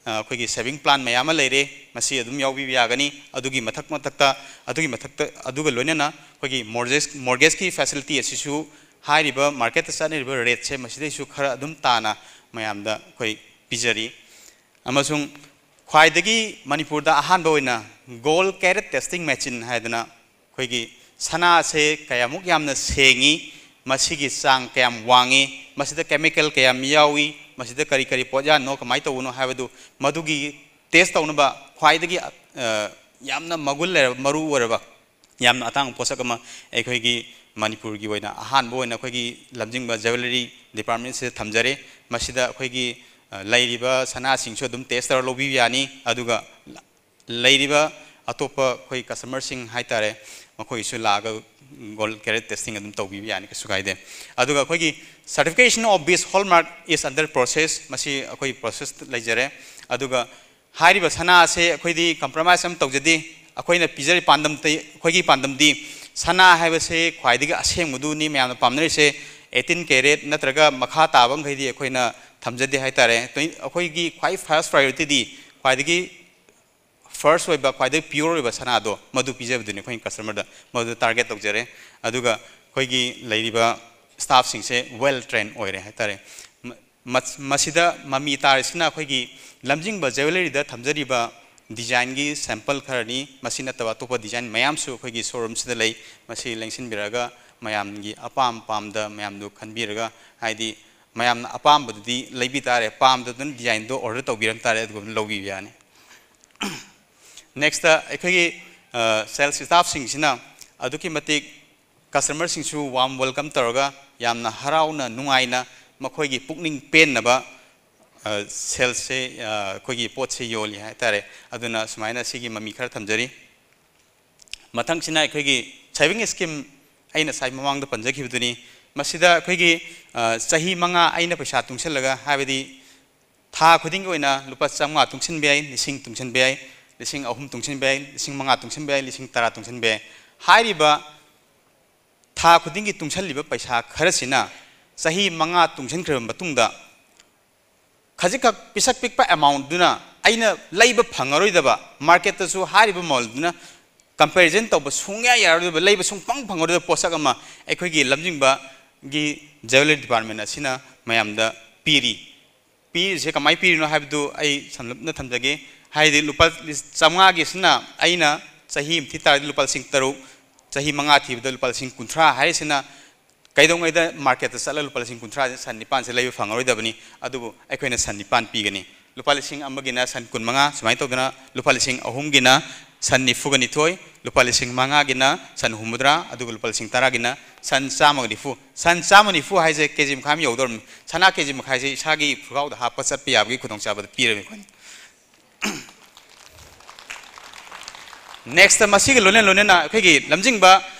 ꯑ, ꯑꯩꯈꯣꯏꯒꯤ saving plan ꯃꯌꯥꯝ ꯑꯃ ꯂꯩꯔꯦ, ꯃꯁꯤ ꯑꯗꯨꯝ ꯌꯥꯎꯕꯤꯕ ꯌꯥꯒꯅꯤ꯫ ꯑꯗꯨꯒꯤ ꯃꯊꯛ ꯃꯊꯛꯇ, ꯑꯗꯨꯒꯤ ꯃꯊꯛꯇ, ꯑꯗꯨꯒ ꯂꯣꯏꯅꯅ ꯑꯩꯈꯣꯏꯒꯤ mortgage, mortgageꯀꯤ facility ꯑꯁꯤꯁꯨ ꯍꯥꯏꯔꯤꯕ marketꯇ ꯆꯠꯅꯔꯤꯕ rateꯁꯦ ꯃꯁꯤꯗꯩꯁꯨ ꯈꯔ ꯑꯗꯨꯝ ꯇꯥꯅ ꯃꯌꯥꯝꯗ ꯑꯩꯈꯣꯏ ꯄꯤꯖꯔꯤ꯫ ꯑꯃꯁꯨꯡ ꯈ꯭ꯋꯥꯏꯗꯒꯤ ꯃꯅꯤꯄꯨꯔꯗ ꯑꯍꯥꯟꯕ ꯑꯣꯏꯅ gold carat testing machine ꯍꯥꯏꯗꯅ ꯑꯩꯈꯣꯏꯒꯤ ꯁꯅꯥꯁꯦ ꯀꯌꯥꯃꯨꯛ ꯌꯥꯝꯅ ꯁꯦꯡꯉꯤ, ꯃꯁꯤꯒꯤ ꯆꯥꯡ ꯀꯌꯥꯝ ꯋꯥꯡꯉꯤ, ꯃꯁꯤꯗ chemical ꯀꯌꯥꯝ ꯌꯥꯎꯏ, ꯃꯁꯤꯗ ꯀꯔꯤ ꯀꯔꯤ ꯄꯣꯠꯌꯥꯟꯅꯣ, ꯀꯃꯥꯏꯅ ꯇꯧꯕꯅꯣ ꯍꯥꯏꯕꯗꯨ, ꯃꯗꯨꯒꯤ test ꯇꯧꯅꯕ ꯈ꯭ꯋꯥꯏꯗꯒꯤ, ꯑ, ꯌꯥꯝꯅ ꯃꯒꯨꯟ ꯂꯩꯔꯕ, ꯃꯔꯨ ꯑꯣꯏꯔꯕ, ꯌꯥꯝꯅ ꯑꯇꯥꯡꯕ ꯄꯣꯠꯁꯛ ꯑꯃ ꯑꯩꯈꯣꯏꯒꯤ ꯃꯅꯤꯄꯨꯔꯒꯤ ꯑꯣꯏꯅ ꯑꯍꯥꯟꯕ ꯑꯣꯏꯅ ꯑꯩꯈꯣꯏꯒꯤ ꯂꯝꯖꯤꯡꯕ jewellery departmentꯁꯤꯗ ꯊꯝꯖꯔꯦ꯫ ꯃꯁꯤꯗ ꯑꯩꯈꯣꯏꯒꯤ, ꯑ, ꯂꯩꯔꯤꯕ ꯁꯅꯥꯁꯤꯡꯁꯨ ꯑꯗꯨꯝ test ꯇꯧꯔ ꯂꯧꯕꯤꯕ ꯌꯥꯅꯤ꯫ ꯑꯗꯨꯒ ꯂꯩꯔꯤꯕ ꯑꯇꯣꯞꯄ ꯑꯩꯈꯣꯏ customerꯁꯤꯡ ꯍꯥꯏꯇꯥꯔꯦ, ꯃꯈꯣꯏꯁꯨ ꯂꯥꯛꯑꯒ gold carat testing ꯑꯗꯨꯝ ꯇꯧꯕꯤꯕ ꯌꯥꯅꯤ, ꯀꯩꯁꯨ ꯀꯥꯏꯗꯦ꯫ ꯑꯗꯨꯒ ꯑꯩꯈꯣꯏꯒꯤ certification of this hallmark is under process, ꯃꯁꯤ ꯑꯩꯈꯣꯏ process ꯂꯩꯖꯔꯦ꯫ ꯑꯗꯨꯒ ꯍꯥꯏꯔꯤꯕ ꯁꯅꯥ ꯑꯁꯦ ꯑꯩꯈꯣꯏꯗꯤ compromise ꯑꯃ ꯇꯧꯖꯗꯦ꯫ ꯑꯩꯈꯣꯏꯅ ꯄꯤꯖꯔꯤ ꯄꯥꯟꯗꯝꯗꯤ, ꯑꯩꯈꯣꯏꯒꯤ ꯄꯥꯟꯗꯝꯗꯤ ꯁꯅꯥ ꯍꯥꯏꯕꯁꯦ ꯈ꯭ꯋꯥꯏꯗꯒꯤ ꯑꯁꯦꯡꯕꯗꯨꯅꯤ ꯃꯌꯥꯝꯅ ꯄꯥꯝꯅꯔꯤꯁꯦ꯫ Eighteen carat ꯅꯠꯇ꯭ꯔꯒ ꯃꯈꯥ ꯇꯥꯕ ꯃꯈꯩꯗꯤ ꯑꯩꯈꯣꯏꯅ ꯊꯝꯖꯗꯦ ꯍꯥꯏꯇꯥꯔꯦ꯫ ꯑꯩꯈꯣꯏꯒꯤ ꯈ꯭ꯋꯥꯏ first priorityꯗꯤ ꯈ꯭ꯋꯥꯏꯗꯒꯤ first ꯑꯣꯏꯕ, ꯈ꯭ꯋꯥꯏꯗꯒꯤ pure ꯑꯣꯏꯕ ꯁꯅꯥꯗꯣ ꯃꯗꯨ ꯄꯤꯖꯕꯗꯨꯅꯤ ꯑꯩꯈꯣꯏꯅ customerꯗ, ꯃꯗꯨ target ꯇꯧꯖꯔꯦ꯫ ꯑꯗꯨꯒ ꯑꯩꯈꯣꯏꯒꯤ ꯂꯩꯔꯤꯕ staffꯁꯤꯡꯁꯦ well trained ꯑꯣꯏꯔꯦ ꯍꯥꯏꯇꯥꯔꯦ꯫ ꯃ-, ꯃꯁ-, ꯃꯁꯤꯗ ꯃꯃꯤ ꯇꯥꯔꯤꯁꯤꯅ ꯑꯩꯈꯣꯏꯒꯤ ꯂꯝꯖꯤꯡꯕ jewelleryꯗ ꯊꯝꯖꯔꯤꯕ designꯒꯤ sample ꯈꯔꯅꯤ꯫ ꯃꯁꯤ ꯅꯠꯇꯕ ꯑꯇꯣꯞꯄ design ꯃꯌꯥꯝꯁꯨ ꯑꯩꯈꯣꯏꯒꯤ showroomꯁꯤꯗ ꯂꯩ꯫ ꯃꯁꯤ ꯂꯦꯡꯁꯤꯟꯕꯤꯔꯒ ꯃꯌꯥꯝꯒꯤ ꯑꯄꯥꯝ ꯄꯥꯝꯗ ꯃꯌꯥꯝꯗꯨ ꯈꯟꯕꯤꯔꯒ, ꯍꯥꯏꯗꯤ ꯃꯌꯥꯝꯅ ꯑꯄꯥꯝꯕꯗꯨꯗꯤ ꯂꯩꯕꯤ ꯇꯥꯔꯦ, ꯄꯥꯝꯗꯗꯨꯅ designꯗꯣ order ꯇꯧꯕꯤꯔꯝ ꯇꯥꯔꯦ, ꯑꯗꯨꯒ ꯑꯗꯨꯝ ꯂꯧꯕꯤꯕ ꯌꯥꯅꯤ꯫ Nextꯇ ꯑꯩꯈꯣꯏꯒꯤ, ꯑ, sales staffꯁꯤꯡꯁꯤꯅ ꯑꯗꯨꯛꯀꯤ ꯃꯇꯤꯛ customerꯁꯤꯡꯁꯨ warm welcome ꯇꯧꯔꯒ ꯌꯥꯝꯅ ꯍꯔꯥꯎꯅ ꯅꯨꯡꯉꯥꯏꯅ ꯃꯈꯣꯏꯒꯤ ꯄꯨꯛꯅꯤꯡ ꯄꯦꯟꯅꯕ, ꯑ, salesꯁꯦ, ꯑ, ꯑꯩꯈꯣꯏꯒꯤ ꯄꯣꯠꯁꯦ ꯌꯣꯜꯂꯤ ꯍꯥꯏꯇꯥꯔꯦ꯫ ꯑꯗꯨꯅ ꯁꯨꯃꯥꯏꯅ ꯁꯤꯒꯤ ꯃꯃꯤ ꯈꯔ ꯊꯝꯖꯔꯤ꯫ ꯃꯊꯪꯁꯤꯅ ꯑꯩꯈꯣꯏꯒꯤ saving scheme, ꯑꯩꯅ ꯉꯁꯥꯏ ꯃꯃꯥꯡꯗ ꯄꯟꯖꯈꯤꯕꯗꯨꯅꯤ꯫ ꯃꯁꯤꯗ ꯑꯩꯈꯣꯏꯒꯤ, ꯑ, ꯆꯍꯤ ꯃꯉꯥ ꯑꯩꯅ ꯄꯩꯁꯥ ꯇꯨꯡꯁꯤꯜꯂꯒ, ꯍꯥꯏꯕꯗꯤ ꯊꯥ ꯈꯨꯗꯤꯡꯒꯤ ꯑꯣꯏꯅ ꯂꯨꯄꯥ ꯆꯥꯝꯃꯉꯥ ꯇꯨꯡꯁꯤꯟꯕ ꯌꯥꯏ, ꯂꯤꯁꯤꯡ ꯇꯨꯡꯁꯤꯟꯕ ꯌꯥꯏ, ꯂꯤꯁꯤꯡ ꯑꯍꯨꯝ ꯇꯨꯡꯁꯤꯟꯕ ꯌꯥꯏ, ꯂꯤꯁꯤꯡ ꯃꯉꯥ ꯇꯨꯡꯁꯤꯟꯕ ꯌꯥꯏ, ꯂꯤꯁꯤꯡ ꯇꯔꯥ ꯇꯨꯡꯁꯤꯟꯕ ꯌꯥꯏ꯫ ꯍꯥꯏꯔꯤꯕ ꯊꯥ ꯈꯨꯗꯤꯡꯒꯤ ꯇꯨꯡꯁꯤꯜꯂꯤꯕ ꯄꯩꯁꯥ ꯈꯔꯁꯤꯅ ꯆꯍꯤ ꯃꯉꯥ ꯇꯨꯡꯁꯤꯟꯈ꯭ꯔꯕ ꯃꯇꯨꯡꯗ ꯈꯖꯤꯛꯈꯛ ꯄꯤꯁꯛ ꯄꯤꯛꯄ amountꯗꯨꯅ ꯑꯩꯅ ꯂꯩꯕ ꯐꯪꯉꯔꯣꯏꯗꯕ, marketꯇꯁꯨ ꯍꯥꯏꯔꯤꯕ ꯃꯃꯜꯗꯨꯅ comparison ꯇꯧꯕ ꯁꯨꯡꯌꯥ ꯌꯥꯔꯣꯏꯗꯕ, ꯂꯩꯕ ꯁꯨꯡꯐꯪ ꯐꯪꯉꯔꯣꯏꯗꯕ ꯄꯣꯠꯁꯛ ꯑꯃ ꯑꯩꯈꯣꯏꯒꯤ ꯂꯝꯖꯤꯡꯕꯒꯤ jewellery department ꯑꯁꯤꯅ ꯃꯌꯥꯝꯗ ꯄꯤꯔꯤ꯫ ꯄꯤꯔꯤꯁꯦ ꯀꯃꯥꯏꯅ ꯄꯤꯔꯤꯅꯣ ꯍꯥꯏꯕꯗꯨ ꯑꯩ ꯁꯝꯂꯞꯅ ꯊꯝꯖꯒꯦ꯫ ꯍꯥꯏꯗꯤ ꯂꯨꯄꯥ ꯆꯥꯝꯃꯉꯥꯒꯤꯁꯤꯅ ꯑꯩꯅ ꯆꯍꯤ ꯑꯃ ꯊꯤ ꯇꯥꯔꯗꯤ ꯂꯨꯄꯥ ꯂꯤꯁꯤꯡ ꯇꯔꯨꯛ, ꯆꯍꯤ ꯃꯉꯥ ꯊꯤꯕꯗ ꯂꯨꯄꯥ ꯂꯤꯁꯤꯡ ꯀꯨꯟꯊ꯭ꯔꯥ ꯍꯥꯏꯔꯤꯁꯤꯅ ꯀꯩꯗꯧꯉꯩꯗ ꯃꯥꯔꯀꯦꯠꯇ ꯆꯠꯂꯒ ꯂꯨꯄꯥ ꯂꯤꯁꯤꯡ ꯀꯨꯟꯊ꯭ꯔꯥꯁꯦ ꯁꯟ ꯅꯤꯄꯥꯟꯁꯦ ꯂꯩꯕ ꯐꯪꯉꯔꯣꯏꯗꯕꯅꯤ꯫ ꯑꯗꯨꯕꯨ ꯑꯩꯈꯣꯏꯅ ꯁꯟ ꯅꯤꯄꯥꯟ ꯄꯤꯒꯅꯤ꯫ ꯂꯨꯄꯥ ꯂꯤꯁꯤꯡ ꯑꯃꯒꯤꯅ ꯁꯟ ꯀꯨꯟꯃꯉꯥ, ꯁꯨꯃꯥꯏꯅ ꯇꯧꯗꯅ ꯂꯨꯄꯥ ꯂꯤꯁꯤꯡ ꯑꯍꯨꯝꯒꯤꯅ ꯁꯟ ꯅꯤꯐꯨꯒ ꯅꯤꯊꯣꯏ, ꯂꯨꯄꯥ ꯂꯤꯁꯤꯡ ꯃꯉꯥꯒꯤꯅ ꯁꯟ ꯍꯨꯝꯐꯨꯇꯔꯥ, ꯑꯗꯨꯒ ꯂꯨꯄꯥ ꯂꯤꯁꯤꯡ ꯇꯔꯥꯒꯤꯅ ꯁꯟ ꯆꯥꯝꯃꯒ ꯅꯤꯐꯨ꯫ ꯁꯟ ꯆꯥꯝꯃ ꯅꯤꯐꯨ ꯍꯥꯏꯁꯦ ꯀꯦ ꯖꯤ ꯃꯈꯥꯏ ꯑꯃ ꯌꯧꯗꯧꯔꯕꯅꯤ꯫ ꯁꯅꯥ ꯀꯦ ꯖꯤ ꯃꯈꯥꯏꯁꯦ ꯏꯁꯥꯒꯤ ꯐꯨꯒꯥꯎꯗ ꯍꯥꯞꯄ ꯆꯠꯄ ꯌꯥꯕꯒꯤ ꯈꯨꯗꯣꯡꯆꯥꯕꯗꯨ ꯄꯤꯔꯕꯅꯤ ꯑꯩꯈꯣꯏꯅ꯫ Next, ꯃꯁꯤꯒ ꯂꯣꯏꯅ ꯂꯣꯏꯅꯅ ꯑꯩꯈꯣꯏꯒꯤ ꯂꯝꯖꯤꯡꯕ,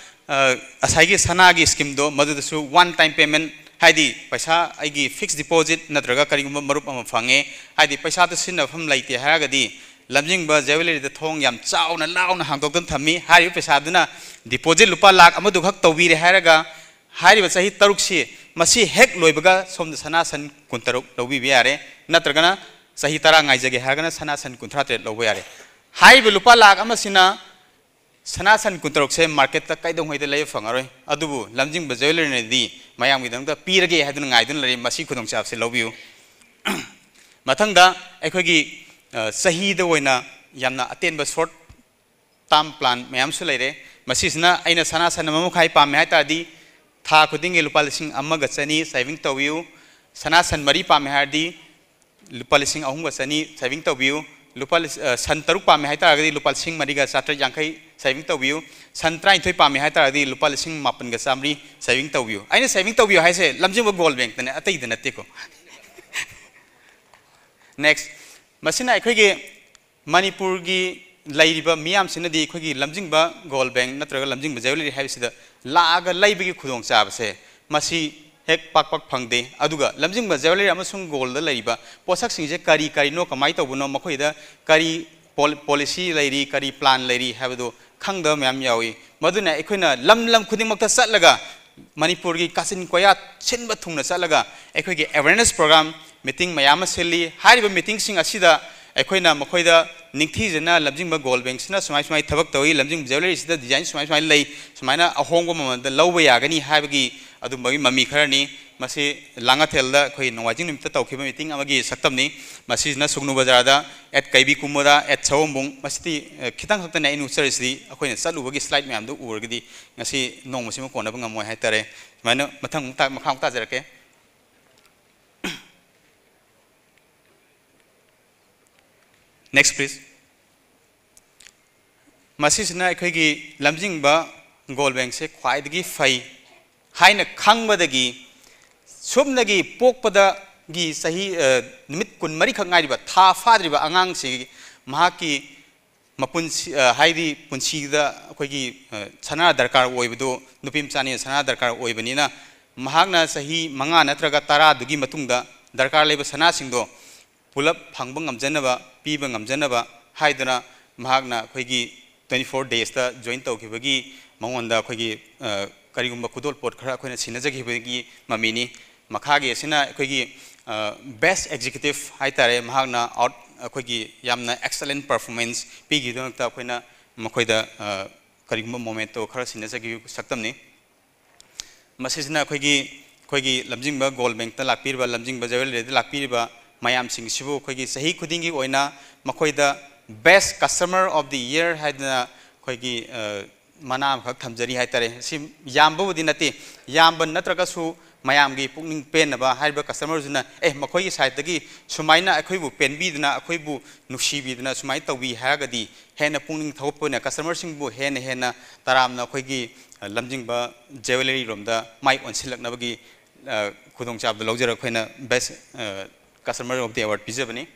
ꯑ, ꯉꯁꯥꯏꯒꯤ ꯁꯅꯥꯒꯤ ꯁ꯭ꯀꯤꯝꯗꯣ, ꯃꯗꯨꯗꯁꯨ one time payment, ꯍꯥꯏꯗꯤ ꯄꯩꯁꯥ ꯑꯩꯒꯤ fixed deposit ꯅꯠꯇ꯭ꯔꯒ ꯀꯔꯤꯒꯨꯝꯕ ꯃꯔꯨꯞ ꯑꯃ ꯐꯪꯉꯦ, ꯍꯥꯏꯗꯤ ꯄꯩꯁꯥꯗꯣ ꯁꯤꯖꯤꯟꯅꯐꯝ ꯂꯩꯇꯦ ꯍꯥꯏꯔꯒꯗꯤ, ꯂꯝꯖꯤꯡꯕ ꯖꯨꯋꯦꯂꯔꯤꯗ ꯊꯣꯡ ꯌꯥꯝ ꯆꯥꯎꯅ ꯂꯥꯎꯅ ꯍꯥꯡꯗꯣꯛꯇꯨꯅ ꯊꯝꯃꯤ꯫ ꯍꯥꯏꯔꯤꯕ ꯄꯩꯁꯥꯗꯨꯅ deposit ꯂꯨꯄꯥ ꯂꯥꯈ ꯑꯃꯗꯨꯈꯛ ꯇꯧꯕꯤꯔꯦ ꯍꯥꯏꯔꯒ, ꯍꯥꯏꯔꯤꯕ ꯆꯍꯤ ꯇꯔꯨꯛꯁꯤ, ꯃꯁꯤ ꯍꯦꯛ ꯂꯣꯏꯕꯒ ꯁꯣꯝꯗ ꯁꯅꯥ ꯁꯟ ꯀꯨꯟꯇꯔꯨꯛ ꯂꯧꯕꯤꯕ ꯌꯥꯔꯦ, ꯅꯠꯇ꯭ꯔꯒꯅ ꯆꯍꯤ ꯇꯔꯥ ꯉꯥꯏꯖꯒꯦ ꯍꯥꯏꯔꯒꯅ ꯁꯅꯥ ꯁꯟ ꯀꯨꯟꯊ꯭ꯔꯥ ꯇꯔꯦꯠ ꯂꯧꯕ ꯌꯥꯔꯦ꯫ ꯍꯥꯏꯔꯤꯕ ꯂꯨꯄꯥ ꯂꯥꯈ ꯑꯃꯁꯤꯅ ꯁꯅꯥ ꯁꯟ ꯀꯨꯟꯇꯔꯨꯛꯁꯦ ꯃꯥꯔꯀꯦꯠꯇ ꯀꯩꯗꯧꯉꯩꯗ ꯂꯩꯕ ꯐꯪꯉꯔꯣꯏ꯫ ꯑꯗꯨꯕꯨ ꯂꯝꯖꯤꯡꯕ ꯖꯨꯋꯦꯂꯔꯤꯅꯗꯤ ꯃꯌꯥꯝꯒꯤꯗꯃꯛꯇ ꯄꯤꯔꯒꯦ ꯍꯥꯏꯗꯨꯅ ꯉꯥꯏꯗꯨꯅ ꯂꯩꯔꯤ꯫ ꯃꯁꯤ ꯈꯨꯗꯣꯡꯆꯥꯕꯁꯤ ꯂꯧꯕꯤꯌꯨ꯫ ꯃꯊꯪꯗ ꯑꯩꯈꯣꯏꯒꯤ, ꯑ, ꯆꯍꯤꯗ ꯑꯣꯏꯅ ꯌꯥꯝꯅ ꯑꯇꯦꯟꯕ short term plan ꯃꯌꯥꯝꯁꯨ ꯂꯩꯔꯦ꯫ ꯃꯁꯤꯁꯤꯅ ꯑꯩꯅ ꯁꯅꯥ ꯁꯟ ꯑꯃ ꯃꯈꯥꯏ ꯄꯥꯝꯃꯦ ꯍꯥꯏ ꯇꯥꯔꯗꯤ, ꯊꯥ ꯈꯨꯗꯤꯡꯒꯤ ꯂꯨꯄꯥ ꯂꯤꯁꯤꯡ ꯑꯃꯒ ꯆꯅꯤ saving ꯇꯧꯕꯤꯌꯨ꯫ ꯁꯅꯥ ꯁꯟ ꯃꯔꯤ ꯄꯥꯝꯃꯦ ꯍꯥꯏꯔꯗꯤ, ꯂꯨꯄꯥ ꯂꯤꯁꯤꯡ ꯑꯍꯨꯝꯒ ꯆꯅꯤ saving ꯇꯧꯕꯤꯌꯨ꯫ ꯂꯨꯄꯥ ꯂꯤꯁ-, ꯑ, ꯁꯟ ꯇꯔꯨꯛ ꯄꯥꯝꯃꯦ ꯍꯥꯏ ꯇꯥꯔꯒꯗꯤ, ꯂꯨꯄꯥ ꯂꯤꯁꯤꯡ ꯃꯔꯤꯒ ꯆꯥꯇ꯭ꯔꯦꯠ ꯌꯥꯡꯈꯩ saving ꯇꯧꯕꯤꯌꯨ꯫ ꯁꯟ ꯇꯔꯥꯅꯤꯊꯣꯏ ꯄꯥꯝꯃꯦ ꯍꯥꯏ ꯇꯥꯔꯒꯗꯤ, ꯂꯨꯄꯥ ꯂꯤꯁꯤꯡ ꯃꯥꯄꯟꯒ ꯆꯥꯃꯔꯤ saving ꯇꯧꯕꯤꯌꯨ꯫ ꯑꯩꯅ saving ꯇꯧꯕꯤꯌꯨ ꯍꯥꯏꯁꯦ ꯂꯝꯖꯤꯡꯕ ꯒꯣꯜ ꯕꯦꯡꯇꯅꯦ, ꯑꯇꯩꯗ ꯅꯠꯇꯦꯀꯣ꯫ Next, ꯃꯁꯤꯅ ꯑꯩꯈꯣꯏꯒꯤ ꯃꯅꯤꯄꯨꯔꯒꯤ ꯂꯩꯔꯤꯕ ꯃꯤꯌꯥꯝꯁꯤꯅꯗꯤ ꯑꯩꯈꯣꯏꯒꯤ ꯂꯝꯖꯤꯡꯕ ꯒꯣꯜ ꯕꯦꯡ ꯅꯠꯇ꯭ꯔꯒ ꯂꯝꯖꯤꯡꯕ ꯖꯨꯋꯦꯂꯔꯤ ꯍꯥꯏꯕꯁꯤꯗ ꯂꯥꯛꯑꯒ ꯂꯩꯕꯒꯤ ꯈꯨꯗꯣꯡꯆꯥꯕꯁꯦ, ꯃꯁꯤ ꯍꯦꯛ ꯄꯥꯛ ꯄꯥꯛ ꯐꯪꯗꯦ꯫ ꯑꯗꯨꯒ ꯂꯝꯖꯤꯡꯕ ꯖꯨꯋꯦꯂꯔꯤ ꯑꯃꯁꯨꯡ ꯒꯣꯜꯗ ꯂꯩꯔꯤꯕ ꯄꯣꯠꯁꯛꯁꯤꯡꯁꯦ ꯀꯔꯤ ꯀꯔꯤꯅꯣ, ꯀꯃꯥꯏꯅ ꯇꯧꯕꯅꯣ, ꯃꯈꯣꯏꯗ ꯀꯔꯤ ꯄꯣꯜ-, ꯄꯣꯂꯤꯁꯤ ꯂꯩꯔꯤ, ꯀꯔꯤ ꯄ꯭ꯂꯥꯟ ꯂꯩꯔꯤ ꯍꯥꯏꯕꯗꯨ ꯈꯪꯗꯕ ꯃꯌꯥꯝ ꯌꯥꯎꯏ꯫ ꯃꯗꯨꯅ ꯑꯩꯈꯣꯏꯅ ꯂꯝ ꯂꯝ ꯈꯨꯗꯤꯡꯃꯛꯇ ꯆꯠꯂꯒ, ꯃꯅꯤꯄꯨꯔꯒꯤ ꯀꯥꯆꯤꯟ ꯀꯣꯌꯥ ꯁꯤꯟꯕ ꯊꯨꯡꯅ ꯆꯠꯂꯒ ꯑꯩꯈꯣꯏꯒꯤ awareness program meeting ꯃꯌꯥꯝ ꯑꯃ ꯁꯤꯜꯂꯤ꯫ ꯍꯥꯏꯔꯤꯕ meetingꯁꯤꯡ ꯑꯁꯤꯗ ꯑꯩꯈꯣꯏꯅ ꯃꯈꯣꯏꯗ ꯅꯤꯡꯊꯤꯖꯅ ꯂꯝꯖꯤꯡꯕ ꯒꯣꯜ ꯕꯦꯡꯁꯤꯅ ꯁꯨꯃꯥꯏ ꯁꯨꯃꯥꯏ ꯊꯕꯛ ꯇꯧꯏ, ꯂꯝꯖꯤꯡꯕ ꯖꯨꯋꯦꯂꯔꯤꯁꯤꯗ design ꯁꯨꯃꯥꯏ ꯁꯨꯃꯥꯏꯅ ꯂꯩ, ꯁꯨꯃꯥꯏꯅ ꯑꯍꯣꯡꯕ ꯃꯃꯜꯗ ꯂꯧꯕ ꯌꯥꯒꯅꯤ ꯍꯥꯏꯕꯒꯤ, ꯑꯗꯨꯝꯕꯒꯤ ꯃꯃꯤ ꯈꯔꯅꯤ꯫ ꯃꯁꯤ ꯂꯥꯡꯉꯊꯦꯜꯗ ꯑꯩꯈꯣꯏ ꯅꯣꯡꯃꯥꯏꯖꯤꯡ ꯅꯨꯃꯤꯠꯇ ꯇꯧꯈꯤꯕ ꯃꯤꯇꯤꯡ ꯑꯃꯒꯤ ꯁꯛꯇꯝꯅꯤ꯫ ꯃꯁꯤꯁꯤꯅ ꯁꯨꯒꯅꯨ ꯕꯖꯥꯔꯗ, ꯑꯦꯠ ꯀꯩꯕꯤ ꯀꯨꯝꯃꯣꯗ, ꯑꯦꯠ ꯁꯑꯣꯝꯕꯨꯡ꯫ ꯃꯁꯤꯗꯤ, ꯑ, ꯈꯤꯇꯪ ꯈꯛꯇꯅꯦ ꯑꯩꯅ ꯎꯠꯆꯔꯤꯁꯤꯗꯤ꯫ ꯑꯩꯈꯣꯏꯅ ꯆꯠꯂꯨꯕꯒꯤ slide ꯃꯌꯥꯝꯗꯨ ꯎꯔꯒꯗꯤ ꯉꯁꯤ ꯅꯣꯡꯃꯁꯤꯃ ꯀꯣꯟꯅꯕ ꯉꯝꯃꯣꯏ ꯍꯥꯏꯇꯥꯔꯦ꯫ ꯁꯨꯃꯥꯏꯅ ꯃꯊꯪ ꯑꯃꯨꯛ ꯇꯥ-, ꯃꯈꯥ ꯑꯃꯨꯛ ꯇꯥꯖꯔꯛꯀꯦ꯫ Next, please. ꯃꯁꯤꯁꯤꯅ ꯑꯩꯈꯣꯏꯒꯤ ꯂꯝꯖꯤꯡꯕ ꯒꯣꯜ ꯕꯦꯡꯁꯦ ꯈ꯭ꯋꯥꯏꯗꯒꯤ ꯐꯩ ꯍꯥꯏꯅ ꯈꯪꯕꯗꯒꯤ, ꯁꯨꯞꯅꯒꯤ ꯄꯣꯛꯄꯗꯒꯤ ꯆꯍꯤ, ꯑ, ꯅꯨꯃꯤꯠ ꯀꯨꯟꯃꯔꯤꯈꯛ ꯉꯥꯏꯔꯤꯕ, ꯊꯥ ꯐꯥꯗ꯭ꯔꯤꯕ ꯑꯉꯥꯡꯁꯤ ꯃꯍꯥꯛꯀꯤ ꯃꯄꯨꯟꯁꯤ, ꯑ, ꯍꯥꯏꯗꯤ ꯄꯨꯟꯁꯤꯗ ꯑꯩꯈꯣꯏꯒꯤ, ꯑ, ꯁꯅꯥ ꯗꯔꯀꯥꯔ ꯑꯣꯏꯕꯗꯨ, ꯅꯨꯄꯤ ꯃꯆꯥꯅꯤꯅ ꯁꯅꯥ ꯗꯔꯀꯥꯔ ꯑꯣꯏꯕꯅꯤꯅ, ꯃꯍꯥꯛꯅ ꯆꯍꯤ ꯃꯉꯥ ꯅꯠꯇ꯭ꯔꯒ ꯇꯔꯥꯗꯨꯒꯤ ꯃꯇꯨꯡꯗ ꯗꯔꯀꯥꯔ ꯂꯩꯕ ꯁꯅꯥꯁꯤꯡꯗꯣ ꯄꯨꯂꯞ ꯐꯪꯕ ꯉꯝꯖꯅꯕ, ꯄꯤꯕ ꯉꯝꯖꯅꯕ ꯍꯥꯏꯗꯨꯅ ꯃꯍꯥꯛꯅ ꯑꯩꯈꯣꯏꯒꯤ twenty four days ꯇ join ꯇꯧꯈꯤꯕꯒꯤ ꯃꯉꯣꯟꯗ ꯑꯩꯈꯣꯏꯒꯤ, ꯑ, ꯀꯔꯤꯒꯨꯝꯕ ꯈꯨꯗꯣꯜꯄꯣꯠ ꯈꯔ ꯑꯩꯈꯣꯏꯅ ꯁꯤꯟꯅꯖꯈꯤꯕꯒꯤ ꯃꯃꯤꯅꯤ꯫ ꯃꯈꯥꯒꯤ ꯑꯁꯤꯅ ꯑꯩꯈꯣꯏꯒꯤ, ꯑ, best executive ꯍꯥꯏꯇꯥꯔꯦ, ꯃꯍꯥꯛꯅ out-, ꯑꯩꯈꯣꯏꯒꯤ ꯌꯥꯝꯅ excellent performance ꯄꯤꯈꯤꯕꯒꯤꯗꯃꯛꯇ ꯑꯩꯈꯣꯏꯅ ꯃꯈꯣꯏꯗ, ꯑ, ꯀꯔꯤꯒꯨꯝꯕ moment ꯇꯣ ꯈꯔ ꯁꯤꯟꯅꯖꯈꯤꯕ ꯁꯛꯇꯝꯅꯤ꯫ ꯃꯁꯤꯁꯤꯅ ꯑꯩꯈꯣꯏꯒꯤ, ꯑꯩꯈꯣꯏꯒꯤ ꯂꯝꯖꯤꯡꯕ ꯒꯣꯜ ꯕꯦꯡꯇ ꯂꯥꯛꯄꯤꯔꯤꯕ, ꯂꯝꯖꯤꯡꯕ ꯖꯨꯋꯦꯂꯔꯤꯗ ꯂꯥꯛꯄꯤꯔꯤꯕ ꯃꯌꯥꯝꯁꯤꯡꯁꯤꯕꯨ ꯑꯩꯈꯣꯏꯒꯤ ꯆꯍꯤ ꯈꯨꯗꯤꯡꯒꯤ ꯑꯣꯏꯅ ꯃꯈꯣꯏꯗ best customer of the year ꯍꯥꯏꯗꯅ ꯑꯩꯈꯣꯏꯒꯤ, ꯑ, ꯃꯅꯥ ꯑꯃꯈꯛ ꯊꯝꯖꯔꯤ ꯍꯥꯏꯇꯥꯔꯦ꯫ ꯁꯤ ꯌꯥꯝꯕꯕꯨꯗꯤ ꯅꯠꯇꯦ, ꯌꯥꯝꯕ ꯅꯠꯇ꯭ꯔꯒꯁꯨ ꯃꯌꯥꯝꯒꯤ ꯄꯨꯛꯅꯤꯡ ꯄꯦꯟꯅꯕ ꯍꯥꯏꯔꯤꯕ customer ꯗꯨꯅ, "ꯑꯦ, ꯃꯈꯣꯏꯒꯤ side ꯇꯒꯤ ꯁꯨꯃꯥꯏꯅ ꯑꯩꯈꯣꯏꯕꯨ ꯄꯦꯟꯕꯤꯗꯨꯅ, ꯑꯩꯈꯣꯏꯕꯨ ꯅꯨꯡꯁꯤꯕꯤꯗꯨꯅ ꯁꯨꯃꯥꯏꯅ ꯇꯧꯕꯤ" ꯍꯥꯏꯔꯒꯗꯤ ꯍꯦꯟꯅ ꯄꯨꯛꯅꯤꯡ ꯊꯧꯒꯠꯄ ꯑꯣꯏꯅ customer ꯁꯤꯡꯕꯨ ꯍꯦꯟꯅ ꯍꯦꯟꯅ ꯇꯔꯥꯝꯅ ꯑꯩꯈꯣꯏꯒꯤ, ꯑ, ꯂꯝꯖꯤꯡꯕ ꯖꯨꯋꯦꯂꯔꯤ ꯔꯣꯝꯗ ꯃꯥꯏ ꯑꯣꯟꯁꯤꯜꯂꯛꯅꯕꯒꯤ, ꯑ, ꯈꯨꯗꯣꯡꯆꯥꯕꯗꯨ ꯂꯧꯖꯔꯒ ꯑꯩꯈꯣꯏꯅ best, ꯑ, customer of the award ꯄꯤꯖꯕꯅꯤ꯫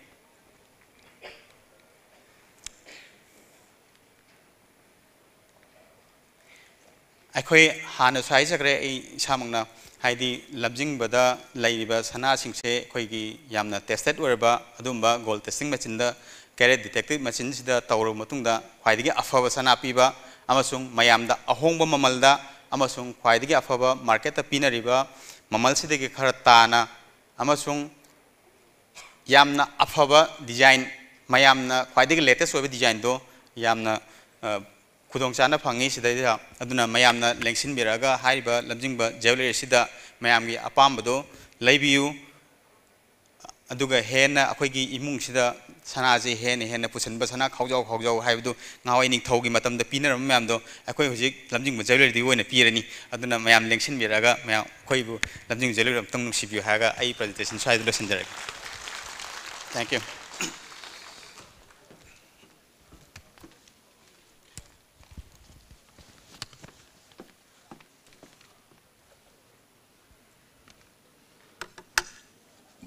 ꯑꯩꯈꯣꯏ ꯍꯥꯟꯅꯁꯨ ꯍꯥꯏꯖꯈ꯭ꯔꯦ, ꯑꯩ ꯏꯁꯥꯃꯛꯅ, ꯍꯥꯏꯗꯤ ꯂꯝꯖꯤꯡꯕꯗ ꯂꯩꯔꯤꯕ ꯁꯅꯥꯁꯤꯡꯁꯦ ꯑꯩꯈꯣꯏꯒꯤ ꯌꯥꯝꯅ tested ꯑꯣꯏꯔꯕ ꯑꯗꯨꯝꯕ gold testing machine ꯗ, carat detected machine ꯁꯤꯗ ꯇꯧꯔꯕ ꯃꯇꯨꯡꯗ ꯈ꯭ꯋꯥꯏꯗꯒꯤ ꯑꯐꯕ ꯁꯅꯥ ꯄꯤꯕ ꯑꯃꯁꯨꯡ ꯃꯌꯥꯝꯗ ꯑꯍꯣꯡꯕ ꯃꯃꯜꯗ ꯑꯃꯁꯨꯡ ꯈ꯭ꯋꯥꯏꯗꯒꯤ ꯑꯐꯕ market ꯇ ꯄꯤꯅꯔꯤꯕ ꯃꯃꯜꯁꯤꯗꯒꯤ ꯈꯔ ꯇꯥꯅ ꯑꯃꯁꯨꯡ ꯌꯥꯝꯅ ꯑꯐꯕ design, ꯃꯌꯥꯝꯅ ꯈ꯭ꯋꯥꯏꯗꯒꯤ latest ꯑꯣꯏꯕ design ꯗꯣ ꯌꯥꯝꯅ, ꯑ, ꯈꯨꯗꯣꯡꯆꯥꯅ ꯐꯪꯉꯤ ꯁꯤꯗꯩꯗ꯫ ꯑꯗꯨꯅ ꯃꯌꯥꯝꯅ ꯂꯦꯡꯁꯤꯟꯕꯤꯔꯛꯑꯒ ꯍꯥꯏꯔꯤꯕ ꯂꯝꯖꯤꯡꯕ ꯖ꯭ꯋꯦꯂꯔꯤ ꯑꯁꯤꯗ ꯃꯌꯥꯝꯒꯤ ꯑꯄꯥꯝꯕꯗꯣ ꯂꯩꯕꯤꯌꯨ꯫ ꯑꯗꯨꯒ ꯍꯦꯟꯅ ꯑꯩꯈꯣꯏꯒꯤ ꯏꯃꯨꯡꯁꯤꯗ ꯁꯅꯥꯁꯦ ꯍꯦꯟꯅ ꯍꯦꯟꯅ ꯄꯨꯁꯤꯟꯕ, ꯁꯅꯥ ꯈꯥꯎꯖꯥꯎ ꯈꯥꯎꯖꯥꯎ ꯍꯥꯏꯕꯗꯨ ꯉꯍꯥꯟꯋꯥꯏ ꯅꯤꯡꯊꯧꯒꯤ ꯃꯇꯝꯗ ꯄꯤꯅꯔꯝꯕ ꯃꯌꯥꯝꯗꯣ ꯑꯩꯈꯣꯏ ꯍꯧꯖꯤꯛ ꯂꯝꯖꯤꯡꯕ ꯖ꯭ꯋꯦꯂꯔꯤꯗꯒꯤ ꯑꯣꯏꯅ ꯄꯤꯔꯅꯤ꯫ ꯑꯗꯨꯅ ꯃꯌꯥꯝ ꯂꯦꯡꯁꯤꯟꯕꯤꯔꯛꯑꯒ ꯃꯌꯥꯝ ꯑꯩꯈꯣꯏꯕꯨ ꯂꯝꯖꯤꯡꯕ ꯖ꯭ꯋꯦꯂꯔꯤ ꯑꯃꯨꯛꯇꯪ ꯅꯨꯡꯁꯤꯕꯤꯌꯨ ꯍꯥꯏꯔꯒ ꯑꯩ ꯄ꯭ꯔꯖꯦꯟꯇꯦꯁꯟ ꯁ꯭ꯋꯥꯏꯗ ꯂꯣꯏꯁꯤꯟꯖꯔꯒꯦ꯫ Thank you꯫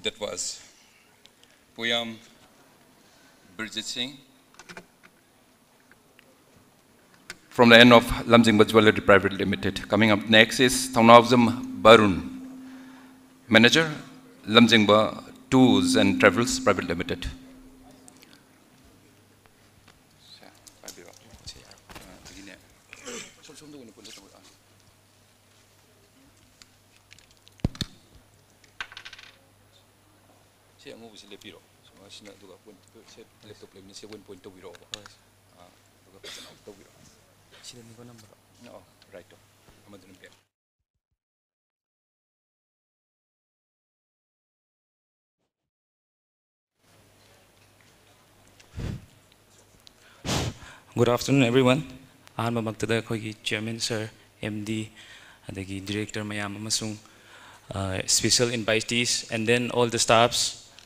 That was Puyam Birjit Singh from the end of Lamjingba Jewellery Private Limited. Coming up next is Thaunawjam Barun, Manager, Lamjingba Tours and Travels Private Limited. ꯁꯤ ꯑꯉꯧꯕꯁꯤ ꯂꯦꯞꯄꯤꯔꯣ꯫ ꯁꯤꯅ ꯑꯗꯨꯒ ꯁꯦ ꯂꯦꯞꯇꯣꯞ ꯂꯩꯕꯅꯤ, ꯁꯦ ꯑꯣꯏꯅ ꯄꯣꯏꯟ ꯇꯧꯕꯤꯔꯛꯑꯣꯕ꯫ ꯑꯥ, ꯑꯗꯨꯒ ꯐꯖꯅ ꯑꯃꯨꯛ ꯇꯧꯕꯤꯔꯣ꯫ ꯁꯤꯗꯅꯤꯀꯣ ꯅꯝꯕꯔ꯫ ꯑꯣ, ꯔꯥꯏꯠꯇꯣ꯫ ꯑꯃꯗꯨꯅ ꯕꯦꯛ꯫ Good afternoon, everyone. ꯑꯍꯥꯟꯕꯃꯛꯇꯗ ꯑꯩꯈꯣꯏꯒꯤ chairman sir, M D, ꯑꯗꯒꯤ director ꯃꯌꯥꯝ ꯑꯃꯁꯨꯡ special invitees and then all the staffs,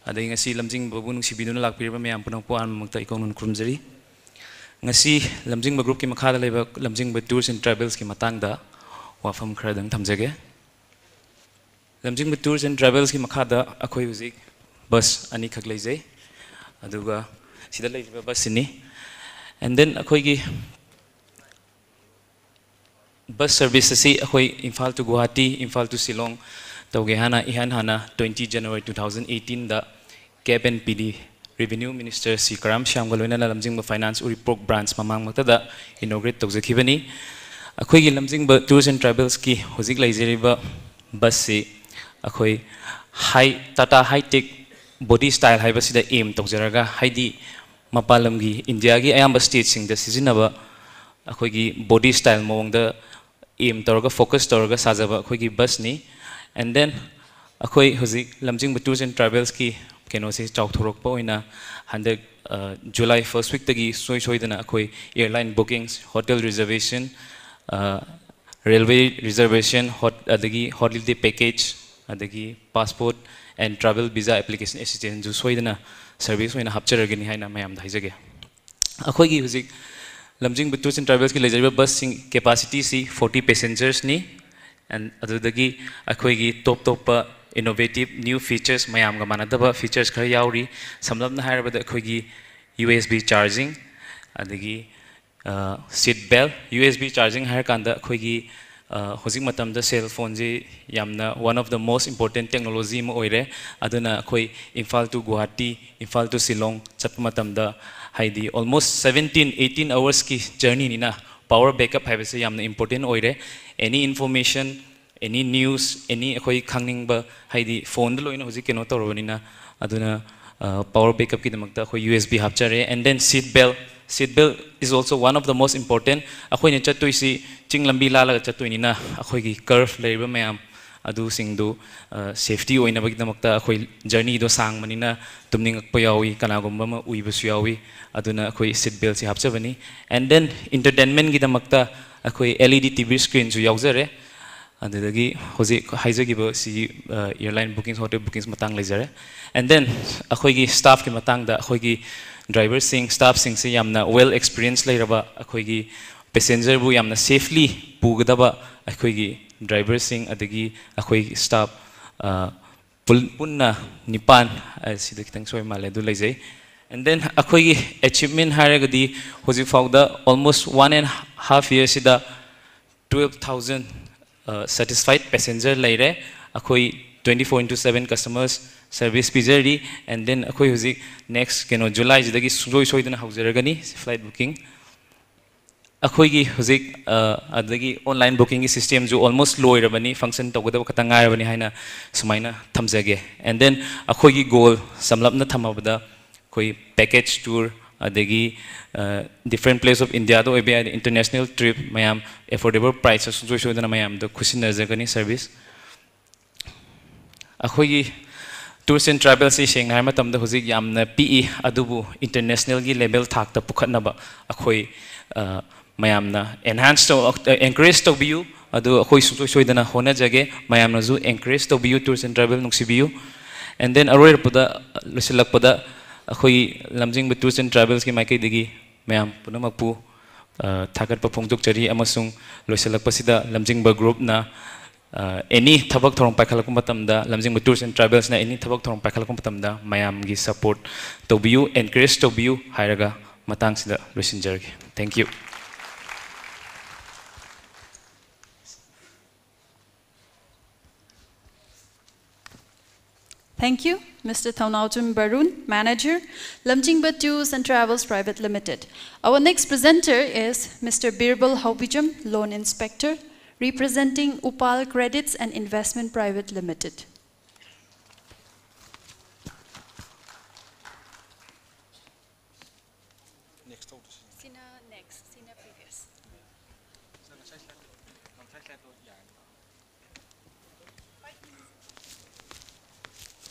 ꯑꯗꯒꯤ ꯉꯁꯤ ꯂꯝꯖꯤꯡꯕꯕꯨ ꯅꯨꯡꯁꯤꯕꯤꯗꯨꯅ ꯂꯥꯛꯄꯤꯔꯤꯕ ꯃꯌꯥꯝ ꯄꯨꯝꯅꯃꯛꯄꯨ ꯑꯍꯥꯟꯕꯃꯛꯇ ꯏꯀꯣꯛꯅꯅ ꯈꯨꯔꯨꯝꯖꯔꯤ꯫ ꯉꯁꯤ ꯂꯝꯖꯤꯡꯕ groupꯀꯤ ꯃꯈꯥꯗ ꯂꯩꯕ ꯂꯝꯖꯤꯡꯕ Tours and Travelsꯀꯤ ꯃꯇꯥꯡꯗ ꯋꯥꯐꯝ ꯈꯔꯗꯪ ꯊꯝꯖꯒꯦ꯫ ꯂꯝꯖꯤꯡꯕ Tours and Travelsꯀꯤ ꯃꯈꯥꯗ ꯑꯩꯈꯣꯏ ꯍꯧꯖꯤꯛ bus ꯑꯅꯤꯈꯛ ꯂꯩꯖꯩ꯫ ꯑꯗꯨꯒ ꯁꯤꯗ ꯂꯩꯔꯤꯕ busꯁꯤꯅꯤ꯫ And then ꯑꯩꯈꯣꯏꯒꯤ bus service ꯑꯁꯤ ꯑꯩꯈꯣꯏ ꯏꯝꯐꯥꯜ to ꯒꯨꯋꯥꯍꯥꯇꯤ, ꯏꯝꯐꯥꯜ to ꯁꯤꯂꯣꯡ ꯇꯧꯒꯦ ꯍꯥꯏꯅ ꯏꯍꯥꯟ ꯍꯥꯟꯅ twenty January two thousand eighteenꯗ Cab and P D Revenue Minister Shri ꯀꯔꯥꯝ ꯁ꯭ꯌꯥꯝꯒ ꯂꯣꯏꯅꯅ ꯂꯝꯖꯤꯡꯕ Finance ꯎꯔꯤꯄꯣꯛ branch ꯃꯃꯥꯡꯃꯛꯇꯗ inaugurate ꯇꯧꯖꯈꯤꯕꯅꯤ꯫ ꯑꯩꯈꯣꯏꯒꯤ ꯂꯝꯖꯤꯡꯕ Tours and Travelsꯀꯤ ꯍꯧꯖꯤꯛ ꯂꯩꯖꯔꯤꯕ busꯁꯤ ꯑꯩꯈꯣꯏ high, Tata High Tech body style ꯍꯥꯏꯕꯁꯤꯗ aim ꯇꯧꯖꯔꯒ, ꯍꯥꯏꯗꯤ ꯃꯄꯥꯟ ꯂꯝꯒꯤ, ꯏꯟꯗꯤꯌꯥꯒꯤ ꯑꯌꯥꯝꯕ stateꯁꯤꯡꯗ ꯁꯤꯖꯤꯟꯅꯕ ꯑꯩꯈꯣꯏꯒꯤ ꯕꯣꯗꯤ ꯁ꯭ꯇꯥꯏꯜ ꯃꯑꯣꯡꯗ ꯑꯦꯝ ꯇꯧꯔꯒ, ꯐꯣꯀꯁ ꯇꯧꯔꯒ ꯁꯥꯖꯕ ꯑꯩꯈꯣꯏꯒꯤ ꯕꯁꯅꯤ꯫ ꯑꯦꯟ ꯗꯦꯟ ꯑꯩꯈꯣꯏ ꯍꯧꯖꯤꯛ ꯂꯝꯖꯤꯡꯕ ꯇꯨꯔꯁ ꯑꯦꯟ ꯇ꯭ꯔꯥꯚꯦꯜꯁꯀꯤ ꯀꯩꯅꯣꯁꯤ ꯆꯥꯎꯊꯣꯔꯛꯄ ꯑꯣꯏꯅ ꯍꯟꯗꯛ ꯖꯨꯂꯥꯏ ꯐꯥꯔꯁ ꯋꯤꯛꯇꯒꯤ ꯁꯨꯡꯁꯣꯏ ꯁꯣꯏꯗꯅ ꯑꯩꯈꯣꯏ airline bookings, hotel reservation, railway reservation, ꯑꯗꯒꯤ holiday package, ꯑꯗꯒꯤ passport and travel visa application assistance ꯁꯨ ꯁꯣꯏꯗꯅ ꯁꯔꯚꯤꯁ ꯑꯣꯏꯅ ꯍꯥꯞꯆꯔꯒꯅꯤ ꯍꯥꯏꯅ ꯃꯌꯥꯝꯗ ꯍꯥꯏꯖꯒꯦ꯫ ꯑꯩꯈꯣꯏꯒꯤ ꯍꯧꯖꯤꯛ ꯂꯝꯖꯤꯡꯕ ꯇꯨꯔꯁ ꯑꯦꯟ ꯇ꯭ꯔꯥꯚꯦꯜꯁꯀꯤ ꯂꯩꯖꯔꯤꯕ ꯕꯁꯁꯤꯡ ꯀꯦꯄꯥꯁꯤꯇꯤꯁꯤ ꯐꯣꯔꯇꯤ ꯄꯦꯁꯦꯟꯖꯔꯁꯅꯤ꯫ ꯑꯦꯟ ꯑꯗꯨꯗꯒꯤ ꯑꯩꯈꯣꯏꯒꯤ ꯇꯣꯞ ꯇꯣꯞꯄ innovative new features, ꯃꯌꯥꯝꯒ ꯃꯥꯟꯅꯗꯕ ꯐꯤꯆꯔꯁ ꯈꯔ ꯌꯥꯎꯔꯤ꯫ ꯁꯝꯂꯞꯅ ꯍꯥꯏꯔꯕꯗ ꯑꯩꯈꯣꯏꯒꯤ ꯌꯨ ꯑꯦꯁ ꯕꯤ ꯆꯥꯔꯖꯤꯡ, ꯑꯗꯒꯤ ꯁꯤꯠ ꯕꯦꯜ꯫ ꯌꯨ ꯑꯦꯁ ꯕꯤ ꯆꯥꯔꯖꯤꯡ ꯍꯥꯏꯔꯀꯥꯟꯗ ꯑꯩꯈꯣꯏꯒꯤ ꯍꯧꯖꯤꯛ ꯃꯇꯝꯗ ꯁꯦꯜ ꯐꯣꯟꯁꯤ ꯌꯥꯝꯅ one of the most important technology ꯑꯃ ꯑꯣꯏꯔꯦ꯫ ꯑꯗꯨꯅ ꯑꯩꯈꯣꯏ ꯏꯝꯐꯥꯜ to ꯒꯨꯋꯥꯍꯥꯇꯤ, ꯏꯝꯐꯥꯜ to ꯁꯤꯂꯣꯡ ꯆꯠꯄ ꯃꯇꯝꯗ, ꯍꯥꯏꯗꯤ almost seventeen eighteen hours ꯀꯤ journey ꯅꯤꯅ, power backup ꯍꯥꯏꯕꯁꯦ ꯌꯥꯝꯅ important ꯑꯣꯏꯔꯦ꯫ Any information, any news, any ꯑꯩꯈꯣꯏ ꯈꯪꯅꯤꯡꯕ, ꯍꯥꯏꯗꯤ ꯐꯣꯟꯗ ꯂꯣꯏꯅ ꯍꯧꯖꯤꯛ ꯀꯩꯅꯣ ꯇꯧꯔꯕꯅꯤꯅ, ꯑꯗꯨꯅ power backup ꯀꯤꯗꯃꯛꯇ ꯑꯩꯈꯣꯏ ꯌꯨ ꯑꯦꯁ ꯕꯤ ꯍꯥꯞꯆꯔꯦ꯫ And then seat belt, seat belt is also one of the most important꯫ ꯑꯩꯈꯣꯏꯅ ꯆꯠꯇꯣꯏꯁꯤ ꯆꯤꯡ ꯂꯝꯕꯤ ꯂꯥꯜꯂꯒ ꯆꯠꯇꯣꯏꯅꯤꯅ, ꯑꯩꯈꯣꯏꯒꯤ curve ꯂꯩꯔꯤꯕ ꯃꯌꯥꯝ ꯑꯗꯨꯁꯤꯡꯗꯨ ꯁꯦꯐꯇꯤ ꯑꯣꯏꯅꯕꯒꯤꯗꯃꯛꯇ, ꯑꯩꯈꯣꯏ journey ꯗꯣ ꯁꯥꯡꯕꯅꯤꯅ ꯇꯨꯝꯅꯤꯡꯉꯛꯄ ꯌꯥꯎꯏ, ꯀꯅꯥꯒꯨꯝꯕ ꯑꯃ ꯎꯏꯕꯁꯨ ꯌꯥꯎꯏ, ꯑꯗꯨꯅ ꯑꯩꯈꯣꯏ ꯁꯤꯠ ꯕꯦꯜꯁꯤ ꯍꯥꯞꯆꯕꯅꯤ꯫ And then entertainment ꯒꯤꯗꯃꯛꯇ ꯑꯩꯈꯣꯏ L E D T V screen ꯁꯨ ꯌꯥꯎꯖꯔꯦ꯫ ꯑꯗꯨꯗꯒꯤ ꯍꯧꯖꯤꯛ ꯍꯥꯏꯖꯈꯤꯕ ꯁꯤꯒꯤ airline bookings, hotel bookings ꯃꯇꯥꯡ ꯂꯩꯖꯔꯦ꯫ And then ꯑꯩꯈꯣꯏꯒꯤ staff ꯀꯤ ꯃꯇꯥꯡꯗ, ꯑꯩꯈꯣꯏꯒꯤ driver ꯁꯤꯡ, staff ꯁꯤꯡꯁꯤ ꯌꯥꯝꯅ well experience ꯂꯩꯔꯕ, ꯑꯩꯈꯣꯏꯒꯤ passenger ꯕꯨ ꯌꯥꯝꯅ safely ꯄꯨꯒꯗꯕ ꯑꯩꯈꯣꯏꯒꯤ driver ꯁꯤꯡ, ꯑꯗꯒꯤ ꯑꯩꯈꯣꯏ staff ꯄꯨꯟꯅ ꯅꯤꯄꯥꯟ, ꯁꯤꯗ ꯈꯤꯇꯪ ꯁꯣꯏ ꯃꯥꯜꯂꯦ, ꯑꯗꯨ ꯂꯩꯖꯩ꯫ And then ꯑꯩꯈꯣꯏꯒꯤ achievement ꯍꯥꯏꯔꯒꯗꯤ, ꯍꯧꯖꯤꯛ ꯐꯥꯎꯗ almost one and half year ꯁꯤꯗ twelve thousand satisfied passenger ꯂꯩꯔꯦ꯫ ꯑꯩꯈꯣꯏ twenty four into seven customers service ꯄꯤꯖꯔꯤ꯫ And then ꯑꯩꯈꯣꯏ ꯍꯧꯖꯤꯛ next ꯀꯩꯅꯣ ꯖꯨꯂꯥꯏꯁꯤꯗꯒꯤ ꯁꯨꯡꯁꯣꯏ ꯁꯣꯏꯗꯅ ꯍꯧꯖꯔꯒꯅꯤ flight booking꯫ ꯑꯩꯈꯣꯏꯒꯤ ꯍꯧꯖꯤꯛ ꯑꯗꯒꯤ online booking ꯒꯤ system ꯁꯨ almost ꯂꯣꯏꯔꯕꯅꯤ, function ꯇꯧꯒꯗꯕ ꯈꯛꯇ ꯉꯥꯏꯔꯕꯅꯤ ꯍꯥꯏꯅ ꯁꯨꯃꯥꯏꯅ ꯊꯝꯖꯒꯦ꯫ And then ꯑꯩꯈꯣꯏꯒꯤ goal ꯁꯝꯂꯞꯅ ꯊꯝꯃꯕꯗ, ꯑꯩꯈꯣꯏ package tour, ꯑꯗꯒꯤ different place of Indiaꯗ ꯑꯣꯏꯕ ꯌꯥꯏ, international trip ꯃꯌꯥꯝ affordable priceꯇ ꯁꯨꯡꯁꯣꯏ ꯁꯣꯏꯗꯅ ꯃꯌꯥꯝꯗ ꯈꯨꯠꯁꯤꯟꯅꯖꯒꯅꯤ service꯫ ꯑꯩꯈꯣꯏꯒꯤ tours and travelꯁꯤ ꯁꯦꯡꯅ ꯍꯥꯏꯕ ꯃꯇꯝꯗ ꯍꯧꯖꯤꯛ ꯌꯥꯝꯅ ꯄꯤꯛꯏ, ꯑꯗꯨꯕꯨ internationalꯒꯤ level ꯊꯥꯛꯇ ꯄꯨꯈꯠꯅꯕ ꯑꯩꯈꯣꯏ ꯃꯌꯥꯝꯅ enhance ꯇꯧ encourage ꯇꯧꯕꯤꯌꯨ꯫ ꯑꯗꯨ ꯑꯩꯈꯣꯏ ꯁꯨꯡꯁꯣꯏ ꯁꯣꯏꯗꯅ ꯍꯣꯠꯅꯖꯒꯦ꯫ ꯃꯌꯥꯝꯅꯁꯨ encourage ꯇꯧꯕꯤꯌꯨ, tours and travel ꯅꯨꯡꯁꯤꯕꯤꯌꯨ꯫ And then ꯑꯔꯣꯏꯔꯛꯄꯗ, ꯂꯣꯏꯁꯤꯜꯂꯛꯄꯗ ꯑꯩꯈꯣꯏ ꯂꯝꯖꯤꯡꯕ tours and travelsꯀꯤ ꯃꯥꯏꯀꯩꯗꯒꯤ ꯃꯌꯥꯝ ꯄꯨꯝꯅꯃꯛꯄꯨ ꯊꯥꯒꯠꯄ ꯐꯣꯡꯗꯣꯛꯆꯔꯤ, ꯑꯃꯁꯨꯡ ꯂꯣꯏꯁꯤꯜꯂꯛꯄꯁꯤꯗ ꯂꯝꯖꯤꯡꯕ groupꯅ any ꯊꯕꯛ ꯊꯧꯔꯝ ꯄꯥꯏꯈꯠꯂꯛꯄ ꯃꯇꯝꯗ ꯂꯝꯖꯤꯡꯕ tours and travelsꯅ any ꯊꯕꯛ ꯊꯧꯔꯝ ꯄꯥꯏꯈꯠꯂꯛꯄ ꯃꯇꯝꯗ ꯃꯌꯥꯝꯒꯤ support ꯇꯧꯕꯤꯌꯨ, encourage ꯇꯧꯕꯤꯌꯨ ꯍꯥꯏꯔꯒ ꯃꯇꯥꯡꯁꯤꯗ ꯂꯣꯏꯁꯤꯟꯖꯔꯒꯦ꯫ Thank you. Thank you, Mister Thaunawchun Barun, Manager, Lamjingba Tours and Travels Private Limited. Our next presenter is Mister Birbal Haubijam, Loan Inspector, representing Upal Credits and Investment Private Limited. Next ꯇꯧꯗꯣꯏꯁꯤ꯫ ꯁꯤꯅ next, ꯁꯤꯅ previous.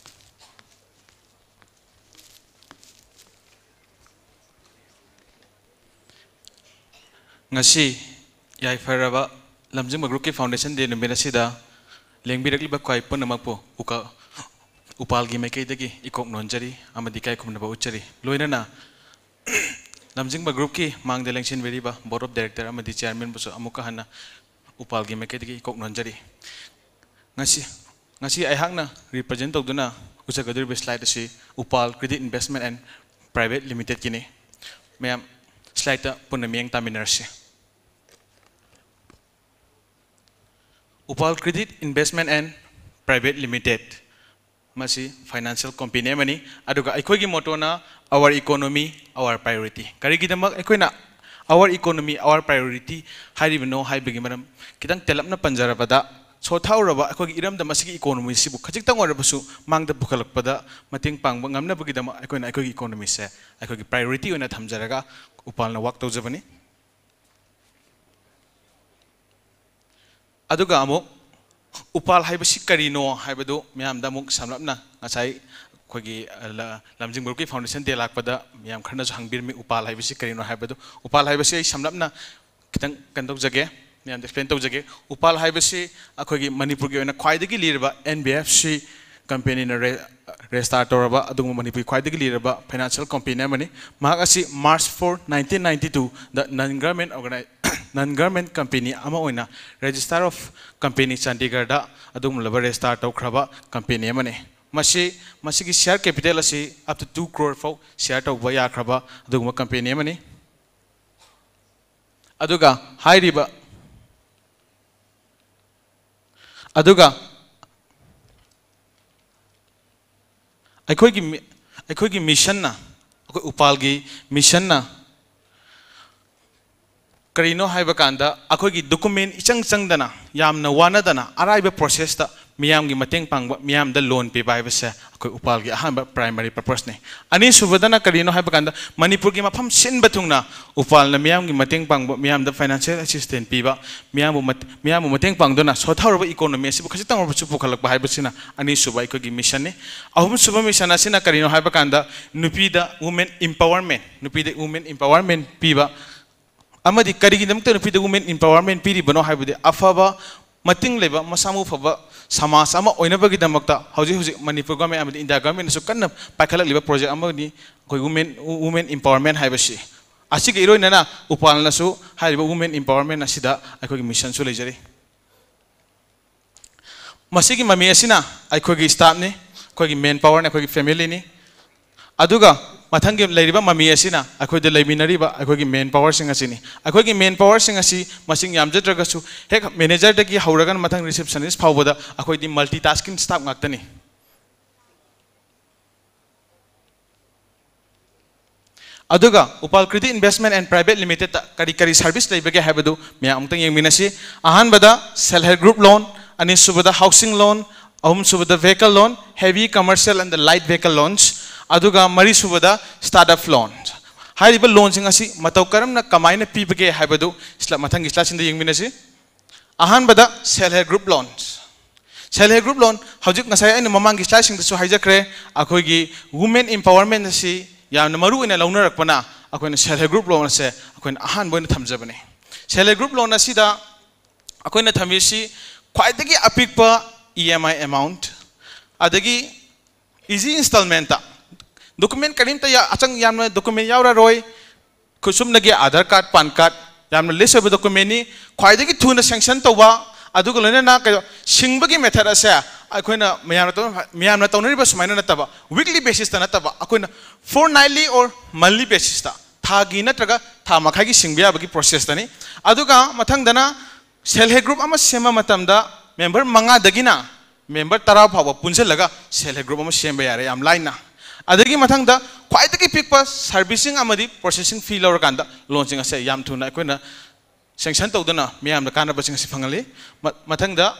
ꯉꯁꯤ ꯌꯥꯏꯐꯔꯕ ꯂꯝꯖꯤꯡꯕ groupꯀꯤ foundation day ꯅꯨꯃꯤꯠ ꯑꯁꯤꯗ ꯂꯦꯡꯕꯤꯔꯛꯂꯤꯕ ꯈ꯭ꯋꯥꯏ ꯄꯨꯝꯅꯃꯛꯄꯨ ꯎꯀ-, ꯎꯄꯥꯜꯒꯤ ꯃꯥꯏꯀꯩꯗꯒꯤ ꯏꯀꯣꯛ ꯅꯣꯟꯖꯔꯤ ꯑꯃꯗꯤ ꯏꯀꯥꯏ ꯈꯨꯝꯅꯕ ꯎꯠꯆꯔꯤ꯫ ꯂꯣꯏꯅꯅ ꯂꯝꯖꯤꯡꯕ groupꯀꯤ ꯃꯥꯡꯗ ꯂꯦꯡꯁꯤꯟꯕꯤꯔꯤꯕ board of director ꯑꯃꯗꯤ chairmanꯕꯨꯁꯨ ꯑꯃꯨꯛꯀ ꯍꯟꯅ ꯎꯄꯥꯜꯒꯤ ꯃꯥꯏꯀꯩꯗꯒꯤ ꯏꯀꯣꯛ ꯅꯣꯟꯖꯔꯤ꯫ ꯉꯁꯤ, ꯉꯁꯤ ꯑꯩꯍꯥꯛꯅ represent ꯇꯧꯗꯨꯅ ꯎꯠꯆꯒꯗꯧꯔꯤꯕ slide ꯑꯁꯤ ꯎꯄꯥꯜ Credit Investment and Private Limitedꯀꯤꯅꯤ꯫ ꯃꯌꯥꯝ slideꯇ ꯄꯨꯟꯅ ꯃꯤꯠꯌꯦꯡ ꯇꯥꯃꯤꯟꯅꯔꯁꯤ꯫ ꯎꯄꯥꯜ Credit Investment and Private Limited, ꯃꯁꯤ financial company ꯑꯃꯅꯤ꯫ ꯑꯗꯨꯒ ꯑꯩꯈꯣꯏꯒꯤ mottoꯅ Our Economy, Our Priority꯫ ꯀꯔꯤꯒꯤꯗꯃꯛ ꯑꯩꯈꯣꯏꯅ Our Economy, Our Priority ꯍꯥꯏꯔꯤꯕꯅꯣ ꯍꯥꯏꯕꯒꯤ ꯃꯔꯝ ꯈꯤꯇꯪ ꯇꯦꯜꯂꯞꯅ ꯄꯟꯖꯔꯕꯗ, ꯁꯣꯊꯍꯧꯔꯕ ꯑꯩꯈꯣꯏꯒꯤ ꯏꯔꯝꯗꯝ ꯑꯁꯤꯒꯤ ꯏꯀꯣꯅꯣꯃꯤꯁꯤꯕꯨ ꯈꯖꯤꯛꯇꯪ ꯑꯣꯏꯔꯕꯁꯨ ꯃꯥꯡꯗ ꯄꯨꯈꯠꯂꯛꯄꯗ ꯃꯇꯦꯡ ꯄꯥꯡꯕ ꯉꯝꯅꯕꯒꯤꯗꯃꯛ ꯑꯩꯈꯣꯏꯅ ꯑꯩꯈꯣꯏꯒꯤ ꯏꯀꯣꯅꯣꯃꯤꯁꯦ ꯑꯩꯈꯣꯏꯒꯤ ꯄ꯭ꯔꯥꯏꯌꯣꯔꯤꯇꯤ ꯑꯣꯏꯅ ꯊꯝꯖꯔꯒ ꯎꯄꯥꯜꯅ ꯋꯥꯛ ꯇꯧꯖꯕꯅꯤ꯫ ꯑꯗꯨꯒ ꯑꯃꯨꯛ ꯎꯄꯥꯜ ꯍꯥꯏꯕꯁꯤ ꯀꯔꯤꯅꯣ ꯍꯥꯏꯕꯗꯨ ꯃꯌꯥꯝꯗ ꯑꯃꯨꯛ ꯁꯝꯂꯞꯅ ꯉꯁꯥꯏ ꯑꯩꯈꯣꯏꯒꯤ, ꯑ, ꯂ-, ꯂꯝꯖꯤꯡꯕ ꯒ꯭ꯔꯨꯞꯀꯤ ꯐꯥꯎꯟꯗꯦꯁꯟ ꯗꯦ ꯂꯥꯛꯄꯗ ꯃꯌꯥꯝ ꯈꯔꯅꯁꯨ ꯍꯪꯕꯤꯔꯝꯃꯤ ꯎꯄꯥꯜ ꯍꯥꯏꯕꯁꯤ ꯀꯔꯤꯅꯣ ꯍꯥꯏꯕꯗꯨ꯫ ꯎꯄꯥꯜ ꯍꯥꯏꯕꯁꯤ ꯑꯩ ꯁꯝꯂꯞꯅ ꯈꯤꯇꯪ ꯀꯩꯅꯣ ꯇꯧꯖꯒꯦ, ꯃꯌꯥꯝꯗ ꯑꯦꯛꯁꯄ꯭ꯂꯦꯟ ꯇꯧꯖꯒꯦ꯫ ꯎꯄꯥꯜ ꯍꯥꯏꯕꯁꯤ ꯑꯩꯈꯣꯏꯒꯤ ꯃꯅꯤꯄꯨꯔꯒꯤ ꯑꯣꯏꯅ ꯈ꯭ꯋꯥꯏꯗꯒꯤ ꯂꯤꯔꯕ ꯑꯦꯟ ꯕꯤ ꯑꯦꯐ ꯁꯤ ꯀꯝꯄꯦꯅꯤꯅ ꯔꯦ-, ꯔꯦꯖꯤꯁꯇꯥꯔ ꯇꯧꯔꯕ ꯑꯗꯨꯒꯨꯝꯕ ꯃꯅꯤꯄꯨꯔꯒꯤ ꯈ꯭ꯋꯥꯏꯗꯒꯤ ꯂꯤꯔꯕ ꯐꯥꯏꯅꯥꯟꯁꯤꯌꯦꯜ ꯀꯝꯄꯦꯅꯤ ꯑꯃꯅꯤ꯫ ꯃꯍꯥꯛ ꯑꯁꯤ ꯃꯥꯔꯆ ꯐꯣꯔ, ꯅꯥꯏꯟꯇꯤꯟ ꯅꯥꯏꯟꯇꯤ ꯇꯨꯗ ꯅꯟ ꯒꯔꯃꯦꯟ ꯑꯣꯔꯒꯅꯥꯏ-, ꯅꯟ ꯒꯔꯃꯦꯟ ꯀꯝꯄꯦꯅꯤ ꯑꯃ ꯑꯣꯏꯅ ꯔꯦꯖꯤꯁꯇꯥꯔ ꯑꯣꯐ ꯀꯝꯄꯦꯅꯤ ꯆꯥꯟꯗꯤꯒꯔꯗ ꯑꯗꯨꯒꯨꯝꯂꯕ ꯔꯦꯖꯤꯁꯇꯥꯔ ꯇꯧꯈ꯭ꯔꯕ ꯀꯝꯄꯦꯅꯤ ꯑꯃꯅꯤ꯫ ꯃꯁꯤ, ꯃꯁꯤꯒꯤ ꯁꯤꯌꯥꯔ ꯀꯦꯄꯤꯇꯦꯜ ꯑꯁꯤ ꯑꯞ ꯇꯨ ꯇꯨ ꯀ꯭ꯔꯣꯔ ꯐꯥꯎ ꯁꯤꯌꯥꯔ ꯇꯧꯕ ꯌꯥꯈ꯭ꯔꯕ ꯑꯗꯨꯒꯨꯝꯕ ꯀꯝꯄꯦꯅꯤ ꯑꯃꯅꯤ꯫ ꯑꯗꯨꯒ ꯍꯥꯏꯔꯤꯕ, ꯑꯗꯨꯒ ꯑꯩꯈꯣꯏꯒꯤ ꯃꯤ-, ꯑꯩꯈꯣꯏꯒꯤ ꯃꯤꯁꯟꯅ, ꯑꯩꯈꯣꯏ ꯎꯄꯥꯜꯒꯤ ꯃꯤꯁꯟꯅ ꯀꯔꯤꯅꯣ ꯍꯥꯏꯕ ꯀꯥꯟꯗ, ꯑꯩꯈꯣꯏꯒꯤ ꯗꯣꯀꯨꯃꯦꯟ ꯏꯆꯪ ꯆꯪꯗꯅ, ꯌꯥꯝꯅ ꯋꯥꯅꯗꯅ, ꯑꯔꯥꯏꯕ ꯄ꯭ꯔꯣꯁꯦꯁꯇ ꯃꯤꯌꯥꯝꯒꯤ ꯃꯇꯦꯡ ꯄꯥꯡꯕ, ꯃꯤꯌꯥꯝꯗ ꯂꯣꯟ ꯄꯤꯕ ꯍꯥꯏꯕꯁꯦ ꯑꯩꯈꯣꯏ ꯎꯄꯥꯜꯒꯤ ꯑꯍꯥꯟꯕ ꯄ꯭ꯔꯥꯏꯃꯔꯤ ꯄꯔꯄꯁꯅꯤ꯫ ꯑꯅꯤꯁꯨꯕꯗꯅ ꯀꯔꯤꯅꯣ ꯍꯥꯏꯕ ꯀꯥꯟꯗ, ꯃꯅꯤꯄꯨꯔꯒꯤ ꯃꯐꯝ ꯁꯤꯟꯕ ꯊꯨꯡꯅ ꯎꯄꯥꯜꯅ ꯃꯤꯌꯥꯝꯒꯤ ꯃꯇꯦꯡ ꯄꯥꯡꯕ, ꯃꯤꯌꯥꯝꯗ ꯐꯥꯏꯅꯥꯟꯁꯤꯌꯦꯜ ꯑꯦꯁꯤꯁꯇꯦꯟꯁ ꯄꯤꯕ, ꯃꯤꯌꯥꯝꯕꯨ ꯃꯠ-, ꯃꯤꯌꯥꯝꯕꯨ ꯃꯇꯦꯡ ꯄꯥꯡꯗꯨꯅ ꯁꯣꯊꯍꯧꯔꯕ ꯏꯀꯣꯅꯣꯃꯤ ꯑꯁꯤꯕꯨ ꯈꯖꯤꯛꯇꯪ ꯑꯣꯏꯔꯕꯁꯨ ꯄꯨꯈꯠꯂꯛꯄ ꯍꯥꯏꯕꯁꯤꯅ ꯑꯅꯤꯁꯨꯕ ꯑꯩꯈꯣꯏꯒꯤ ꯃꯤꯁꯟꯅꯤ꯫ ꯑꯍꯨꯝꯁꯨꯕ ꯃꯤꯁꯟ ꯑꯁꯤꯅ ꯀꯔꯤꯅꯣ ꯍꯥꯏꯕ ꯀꯥꯟꯗ, ꯅꯨꯄꯤꯗ ꯋꯨꯃꯦꯟ ꯏꯝꯄꯥꯋꯔꯃꯦꯟ, ꯅꯨꯄꯤꯗ ꯋꯨꯃꯦꯟ ꯏꯝꯄꯥꯋꯔꯃꯦꯟ ꯄꯤꯕ, ꯑꯃꯗꯤ ꯀꯔꯤꯒꯤꯗꯃꯛꯇ ꯅꯨꯄꯤꯗ ꯋꯨꯃꯦꯟ ꯏꯝꯄꯥꯋꯔꯃꯦꯟ ꯄꯤꯔꯤꯕꯅꯣ ꯍꯥꯏꯕꯗꯤ, ꯑꯐꯕ, ꯃꯇꯤꯡ ꯂꯩꯕ, ꯃꯁꯥ ꯃꯎ ꯐꯕ ꯁꯃꯥꯖ ꯑꯃ ꯑꯣꯏꯅꯕꯒꯤꯗꯃꯛꯇ ꯍꯧꯖꯤꯛ ꯍꯧꯖꯤꯛ ꯃꯅꯤꯄꯨꯔ ꯒꯣꯔꯃꯦꯟ ꯑꯃꯗꯤ ꯏꯟꯗꯤꯌꯥ ꯒꯣꯔꯃꯦꯟꯅꯁꯨ ꯀꯟꯅ ꯄꯥꯏꯈꯠꯂꯛꯂꯤꯕ ꯄ꯭ꯔꯣꯖꯦꯛ ꯑꯃꯅꯤ ꯑꯩꯈꯣꯏ ꯋꯨꯃꯦꯟ, ꯋꯨꯃꯦꯟ ꯏꯝꯄꯥꯋꯔꯃꯦꯟ ꯍꯥꯏꯕꯁꯤ꯫ ꯑꯁꯤꯒ ꯏꯔꯣꯏꯅꯅ ꯎꯄꯥꯜꯅꯁꯨ ꯍꯥꯏꯔꯤꯕ ꯋꯨꯃꯦꯟ ꯏꯝꯄꯥꯋꯔꯃꯦꯟ ꯑꯁꯤꯗ ꯑꯩꯈꯣꯏꯒꯤ ꯃꯤꯁꯟꯁꯨ ꯂꯩꯖꯔꯤ꯫ ꯃꯁꯤꯒꯤ ꯃꯃꯤ ꯑꯁꯤꯅ ꯑꯩꯈꯣꯏꯒꯤ ꯁ꯭ꯇꯥꯐꯅꯤ, ꯑꯩꯈꯣꯏꯒꯤ ꯃꯦꯟ ꯄꯥꯋꯔꯅꯤ, ꯑꯩꯈꯣꯏꯒꯤ ꯐꯦꯃꯤꯂꯤꯅꯤ꯫ ꯑꯗꯨꯒ ꯃꯊꯪꯒꯤ ꯂꯩꯔꯤꯕ ꯃꯃꯤ ꯑꯁꯤꯅ ꯑꯩꯈꯣꯏꯗ ꯂꯩꯃꯤꯟꯅꯔꯤꯕ ꯑꯩꯈꯣꯏꯒꯤ ꯃꯦꯟ ꯄꯥꯋꯔꯁꯤꯡ ꯑꯁꯤꯅꯤ꯫ ꯑꯩꯈꯣꯏꯒꯤ ꯃꯦꯟ ꯄꯥꯋꯔꯁꯤꯡ ꯑꯁꯤ ꯃꯁꯤꯡ ꯌꯥꯝꯖꯗ꯭ꯔꯒꯁꯨ, ꯍꯦꯛ ꯃꯦꯅꯦꯖꯔꯗꯒꯤ ꯍꯧꯔꯒ ꯃꯊꯪ ꯔꯤꯁꯦꯞꯁꯅꯤꯁ ꯐꯥꯎꯕꯗ ꯑꯩꯈꯣꯏꯗꯤ ꯃꯜꯇꯤ ꯇꯥꯁꯀꯤꯡ ꯁ꯭ꯇꯥꯐ ꯉꯥꯛꯇꯅꯤ꯫ ꯑꯗꯨꯒ ꯎꯄꯥꯜ ꯀ꯭ꯔꯤꯗꯤꯠ ꯏꯟꯚꯦꯁꯃꯦꯟ ꯑꯦꯟ ꯄ꯭ꯔꯥꯏꯚꯦꯠ ꯂꯤꯃꯤꯇꯦꯠꯇ ꯀꯔꯤ ꯀꯔꯤ ꯁꯥꯔꯚꯤꯁ ꯂꯩꯕꯒꯦ ꯍꯥꯏꯕꯗꯨ ꯃꯌꯥꯝ ꯑꯃꯨꯛꯇꯪ ꯌꯦꯡꯃꯤꯟꯅꯁꯤ꯫ ꯑꯍꯥꯟꯕꯗ ꯁꯦꯜꯐ ꯍꯦꯜꯞ ꯒ꯭ꯔꯨꯞ ꯂꯣꯟ, ꯑꯅꯤꯁꯨꯕꯗ housing loan, ꯑꯍꯨꯝꯁꯨꯕꯗ vehicle loan, heavy commercial and light vehicle loans, ꯑꯗꯨꯒ ꯃꯔꯤꯁꯨꯕꯗ startup loan꯫ ꯍꯥꯏꯔꯤꯕ ꯂꯣꯟꯁꯤꯡ ꯑꯁꯤ ꯃꯇꯧ ꯀꯔꯝꯅ ꯀꯃꯥꯏꯅ ꯄꯤꯕꯒꯦ ꯍꯥꯏꯕꯗꯨ ꯁ꯭ꯂ-, ꯃꯊꯪꯒꯤ ꯁ꯭ꯂꯥꯏꯗꯁꯤꯡꯗ ꯌꯦꯡꯃꯤꯟꯅꯁꯤ꯫ ꯑꯍꯥꯟꯕꯗ self help group loan꯫ Self help group loan ꯍꯧꯖꯤꯛ ꯉꯁꯥꯏ ꯑꯩꯅ ꯃꯃꯥꯡꯒꯤ ꯁ꯭ꯂꯥꯏꯗꯁꯤꯡꯗꯁꯨ ꯍꯥꯏꯖꯈ꯭ꯔꯦ, ꯑꯩꯈꯣꯏꯒꯤ women empowerment ꯑꯁꯤ ꯌꯥꯝꯅ ꯃꯔꯨ ꯑꯣꯏꯅ ꯂꯧꯅꯔꯛꯄꯅ ꯑꯩꯈꯣꯏꯅ self help group loan ꯑꯁꯦ ꯑꯩꯈꯣꯏꯅ ꯑꯍꯥꯟꯕ ꯑꯣꯏꯅ ꯊꯝꯖꯕꯅꯤ꯫ Self help group loan ꯑꯁꯤꯗ ꯑꯩꯈꯣꯏꯅ ꯊꯝꯃꯤꯁꯤ ꯈ꯭ꯋꯥꯏꯗꯒꯤ ꯑꯄꯤꯛꯄ E M I amount, ꯑꯗꯒꯤ easy installment, document ꯀꯔꯤꯝꯇ ꯌꯥ-, ꯑꯆꯪ ꯌꯥꯝꯅ document ꯌꯥꯎꯔꯔꯣꯏ, ꯈꯨꯠꯁꯨꯝꯅꯒꯤ Aadhaar card, PAN card, ꯌꯥꯝꯅ least ꯑꯣꯏꯕ document ꯅꯤ, ꯈ꯭ꯋꯥꯏꯗꯒꯤ ꯊꯨꯅ sanction ꯇꯧꯕ, ꯑꯗꯨꯒ ꯂꯣꯏꯅꯅ ꯀꯩꯅꯣ, ꯁꯤꯡꯕꯒꯤ method ꯑꯁꯦ ꯑꯩꯈꯣꯏꯅ ꯃꯌꯥꯝꯅ ꯇꯧ-, ꯃꯌꯥꯝꯅ ꯇꯧꯅꯔꯤꯕ ꯁꯨꯃꯥꯏꯅ ꯅꯠꯇꯕ, weekly basis ꯇ ꯅꯠꯇꯕ, ꯑꯩꯈꯣꯏꯅ fortnightly or monthly basis ꯇ, ꯊꯥꯒꯤ ꯅꯠꯇ꯭ꯔꯒ ꯊꯥ ꯃꯈꯥꯏꯒꯤ ꯁꯤꯡꯕ ꯌꯥꯕꯒꯤ process ꯇꯅꯤ꯫ ꯑꯗꯨꯒ ꯃꯊꯪꯗꯅ self help group ꯑꯃ ꯁꯦꯝꯕ ꯃꯇꯝꯗ member ꯃꯉꯥꯗꯒꯤꯅ member ꯇꯔꯥ ꯐꯥꯎꯕ ꯄꯨꯟꯁꯤꯜꯂꯒ self help group ꯑꯃ ꯁꯦꯝꯕ ꯌꯥꯔꯦ ꯌꯥꯝ ꯂꯥꯏꯅ꯫ ꯑꯗꯒꯤ ꯃꯊꯪꯗ ꯈ꯭ꯋꯥꯏꯗꯒꯤ ꯄꯤꯛꯄ servicing ꯑꯃꯗꯤ processing fee ꯂꯧꯔꯀꯥꯟꯗ ꯂꯣꯟꯁꯤꯡ ꯑꯁꯦ ꯌꯥꯝ ꯊꯨꯅ ꯑꯩꯈꯣꯏꯅ sanction ꯇꯧꯗꯨꯅ ꯃꯤꯌꯥꯝꯗ ꯀꯥꯟꯅꯕꯁꯤꯡ ꯑꯁꯤ ꯐꯪꯍꯜꯂꯤ꯫ ꯃ-, ꯃꯊꯪꯗ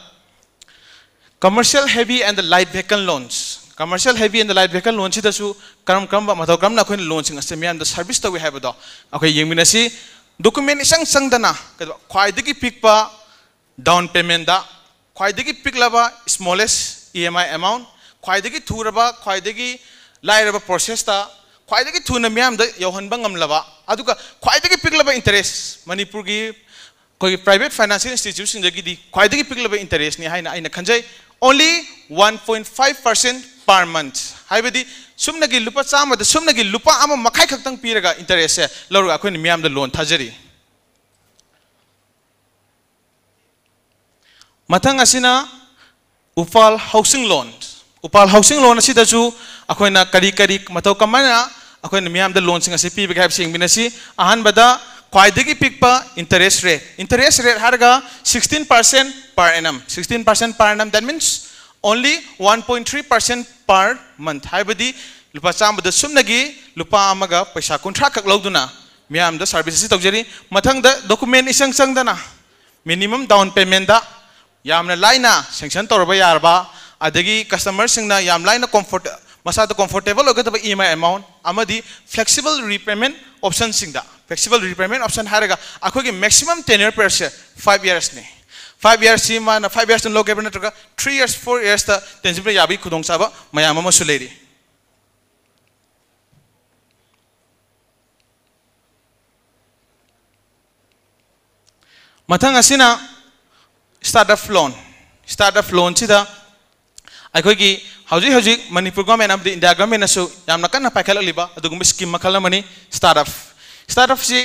commercial heavy and light vehicle loans꯫ Commercial heavy and light vehicle loan ꯁꯤꯗꯁꯨ ꯀꯔꯝ ꯀꯔꯝꯕ ꯃꯇꯧ ꯀꯔꯝꯅ ꯑꯩꯈꯣꯏꯅ ꯂꯣꯟꯁꯤꯡ ꯑꯁꯦ ꯃꯤꯌꯥꯝꯗ service ꯇꯧꯏ ꯍꯥꯏꯕꯗꯣ ꯑꯩꯈꯣꯏ ꯌꯦꯡꯃꯤꯟꯅꯁꯤ꯫ Document ꯏꯆꯪ ꯆꯪꯗꯅ ꯀꯩꯗꯧ-, ꯈ꯭ꯋꯥꯏꯗꯒꯤ ꯄꯤꯛꯄ down payment ꯗ ꯈ꯭ꯋꯥꯏꯗꯒꯤ ꯄꯤꯛꯂꯕ smallest E M I amount, ꯈ꯭ꯋꯥꯏꯗꯒꯤ ꯊꯨꯔꯕ, ꯈ꯭ꯋꯥꯏꯗꯒꯤ ꯂꯥꯏꯔꯕ process ꯇ ꯈ꯭ꯋꯥꯏꯗꯒꯤ ꯊꯨꯅ ꯃꯤꯌꯥꯝꯗ ꯌꯧꯍꯟꯕ ꯉꯝꯂꯕ, ꯑꯗꯨꯒ ꯈ꯭ꯋꯥꯏꯗꯒꯤ ꯄꯤꯛꯂꯕ interest, ꯃꯅꯤꯄꯨꯔꯒꯤ ꯑꯩꯈꯣꯏꯒꯤ private financial institute ꯁꯤꯡꯗꯒꯤꯗꯤ ꯈ꯭ꯋꯥꯏꯗꯒꯤ ꯄꯤꯛꯂꯕ interest ꯅꯤ ꯍꯥꯏꯅ ꯑꯩꯅ ꯈꯟꯖꯩ, only one point five percent per month꯫ ꯍꯥꯏꯕꯗꯤ ꯁꯨꯞꯅꯒꯤ ꯂꯨꯄꯥ ꯆꯥꯝꯃꯗ ꯁꯨꯞꯅꯒꯤ ꯂꯨꯄꯥ ꯑꯃ ꯃꯈꯥꯏ ꯈꯛꯇꯪ ꯄꯤꯔꯒ interest ꯁꯦ ꯂꯧꯔꯒ ꯑꯩꯈꯣꯏꯅ ꯃꯤꯌꯥꯝꯗ ꯂꯣꯟ ꯊꯥꯖꯔꯤ꯫ ꯃꯊꯪ ꯑꯁꯤꯅ ꯎꯄꯥꯜ housing loan꯫ ꯎꯄꯥꯜ housing loan ꯑꯁꯤꯗꯁꯨ ꯑꯩꯈꯣꯏꯅ ꯀꯔꯤ ꯀꯔꯤ ꯃꯇꯧ ꯀꯃꯥꯏꯅ ꯑꯩꯈꯣꯏꯅ ꯃꯤꯌꯥꯝꯗ ꯂꯣꯟꯁꯤꯡ ꯑꯁꯤ ꯄꯤꯕꯒꯦ ꯍꯥꯏꯕꯁꯤ ꯌꯦꯡꯃꯤꯟꯅꯁꯤ꯫ ꯑꯍꯥꯟꯕꯗ ꯈ꯭ꯋꯥꯏꯗꯒꯤ ꯄꯤꯛꯄ interest rate꯫ Interest rate ꯍꯥꯏꯔꯒ sixteen percent per annum꯫ Sixteen percent per annum, that means only one point three percent per month꯫ ꯍꯥꯏꯕꯗꯤ ꯂꯨꯄꯥ ꯆꯥꯝꯃꯗ ꯁꯨꯞꯅꯒꯤ ꯂꯨꯄꯥ ꯑꯃꯒ ꯄꯩꯁꯥ ꯀꯨꯟꯊ꯭ꯔꯥ ꯈꯛ ꯂꯧꯗꯨꯅ ꯃꯤꯌꯥꯝꯗ service ꯑꯁꯤ ꯇꯧꯖꯔꯤ꯫ ꯃꯊꯪꯗ document ꯏꯆꯪ ꯆꯪꯗꯅ minimum down payment ꯗ ꯌꯥꯝꯅ ꯂꯥꯏꯅ ꯁꯦꯡꯁꯟ ꯇꯧꯔꯕ ꯌꯥꯔꯕ, ꯑꯗꯒꯤ ꯀꯁꯇꯃꯔꯁꯤꯡꯅ ꯌꯥꯝ ꯂꯥꯏꯅ ꯀꯝꯐꯣꯔꯠ ꯃꯁꯥꯗ ꯀꯝꯐꯣꯔꯇꯦꯕꯜ ꯑꯣꯏꯒꯗꯕ ꯏ ꯑꯦꯝ ꯑꯥꯏ ꯑꯦꯃꯥꯎꯟ ꯑꯃꯗꯤ ꯐ꯭ꯂꯦꯛꯁꯤꯕꯜ ꯔꯤꯄꯦꯃꯦꯟ ꯑꯣꯞꯁꯟꯁꯤꯡꯗ, ꯐ꯭ꯂꯦꯛꯁꯤꯕꯜ ꯔꯤꯄꯦꯃꯦꯟ ꯑꯣꯞꯁꯟ ꯍꯥꯏꯔꯒ ꯑꯩꯈꯣꯏꯒꯤ ꯃꯦꯛꯁꯤꯃꯝ ꯇꯦꯅ꯭ꯌꯔ ꯄꯤꯔꯤꯌꯠꯁꯦ ꯐꯥꯏꯚ ꯏꯌꯔꯁꯅꯤ꯫ ꯐꯥꯏꯚ ꯏꯌꯔꯁꯁꯤ ꯃꯥꯅ ꯐꯥꯏꯚ ꯏꯌꯔꯁꯇ ꯂꯧꯒꯦ ꯍꯥꯏꯕ ꯅꯠꯇ꯭ꯔꯒ ꯊ꯭ꯔꯤ ꯏꯌꯔꯁ, ꯐꯣꯔ ꯏꯌꯔꯁꯇ ꯇꯦꯟꯁꯤꯟꯕ ꯌꯥꯕꯒꯤ ꯈꯨꯗꯣꯡꯆꯥꯕ ꯃꯌꯥꯝ ꯑꯃꯁꯨ ꯂꯩꯔꯤ꯫ ꯃꯊꯪ ꯑꯁꯤꯅ ꯁ꯭ꯇꯥꯔꯠ ꯑꯞ ꯂꯣꯟ꯫ ꯁ꯭ꯇꯥꯔꯠ ꯑꯞ ꯂꯣꯟꯁꯤꯗ ꯑꯩꯈꯣꯏꯒꯤ ꯍꯧꯖꯤꯛ ꯍꯧꯖꯤꯛ ꯃꯅꯤꯄꯨꯔ ꯒꯣꯔꯃꯦꯟ ꯑꯃꯗꯤ ꯏꯟꯗꯤꯌꯥ ꯒꯣꯔꯃꯦꯟꯅꯁꯨ ꯌꯥꯝꯅ ꯀꯟꯅ ꯄꯥꯏꯈꯠꯂꯛꯂꯤꯕ ꯑꯗꯨꯒꯨꯝꯕ ꯁ꯭ꯀꯤꯝ ꯃꯈꯜ ꯑꯃꯅꯤ ꯁ꯭ꯇꯥꯔꯠ ꯑꯞ꯫ ꯁ꯭ꯇꯥꯔꯠ ꯑꯞꯁꯤ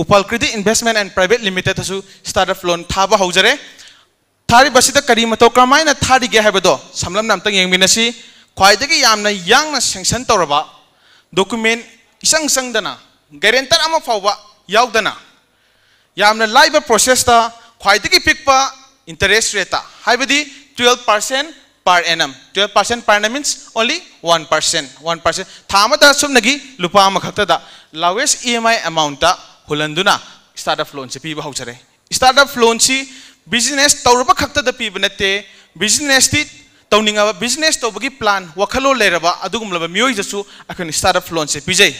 Upal credit investment and private ꯂꯤꯃꯤꯇꯦꯗꯇꯁꯨ ꯁ꯭ꯇꯥꯔꯠ ꯑꯞ ꯂꯣꯟ ꯊꯥꯕ ꯍꯧꯖꯔꯦ꯫ ꯊꯥꯔꯤꯕꯁꯤꯗ ꯀꯔꯤ ꯃꯇꯧ ꯀꯔꯝꯍꯥꯏꯅ ꯊꯥꯔꯤꯒꯦ ꯍꯥꯏꯕꯗꯣ ꯁꯝꯂꯞꯅ ꯑꯝꯇꯪ ꯌꯦꯡꯃꯤꯟꯅꯁꯤ꯫ ꯈ꯭ꯋꯥꯏꯗꯒꯤ ꯌꯥꯝꯅ ꯌꯥꯡꯅ ꯁꯦꯡꯁꯟ ꯇꯧꯔꯕ, ꯗꯣꯀꯨꯃꯦꯟ ꯏꯆꯪ ꯆꯪꯗꯅ, ꯒꯦꯔꯦꯟꯇꯔ ꯑꯃ ꯐꯥꯎꯕ ꯌꯥꯎꯗꯅ, ꯌꯥꯝꯅ ꯂꯥꯏꯕ ꯄ꯭ꯔꯣꯁꯦꯁꯇ ꯈ꯭ꯋꯥꯏꯗꯒꯤ ꯄꯤꯛꯄ ꯏꯟꯇꯔꯦꯁ ꯔꯦꯠꯇ, ꯍꯥꯏꯕꯗꯤ twelve percent per annum, twelve percent per annum means only one percent, one percent, ꯊꯥ ꯑꯃꯗ ꯁꯨꯞꯅꯒꯤ ꯂꯨꯄꯥ ꯑꯃꯈꯛꯇꯗ ꯂꯥꯋꯦꯁ ꯏ ꯑꯦꯝ ꯑꯥꯏ ꯑꯦꯃꯥꯎꯟꯇ ꯍꯨꯜꯍꯟꯗꯨꯅ ꯁ꯭ꯇꯥꯔꯠ ꯑꯞ ꯂꯣꯟꯁꯦ ꯄꯤꯕ ꯍꯧꯖꯔꯦ꯫ ꯁ꯭ꯇꯥꯔꯠ ꯑꯞ ꯂꯣꯟꯁꯤ ꯕꯤꯖꯤꯅꯦꯁ ꯇꯧꯔꯕ ꯈꯛꯇꯗ ꯄꯤꯕ ꯅꯠꯇꯦ, ꯕꯤꯖꯤꯅꯦꯁꯇꯤ ꯇꯧꯅꯤꯡꯉꯕ, ꯕꯤꯖꯤꯅꯦꯁ ꯇꯧꯕꯒꯤ ꯄ꯭ꯂꯥꯟ, ꯋꯥꯈꯜꯂꯣꯟ ꯂꯩꯔꯕ ꯑꯗꯨꯒꯨꯝꯂꯕ ꯃꯤꯑꯣꯏꯗꯁꯨ ꯑꯩꯈꯣꯏꯅ ꯁ꯭ꯇꯥꯔꯠ ꯑꯞ ꯂꯣꯟꯁꯦ ꯄꯤꯖꯩ꯫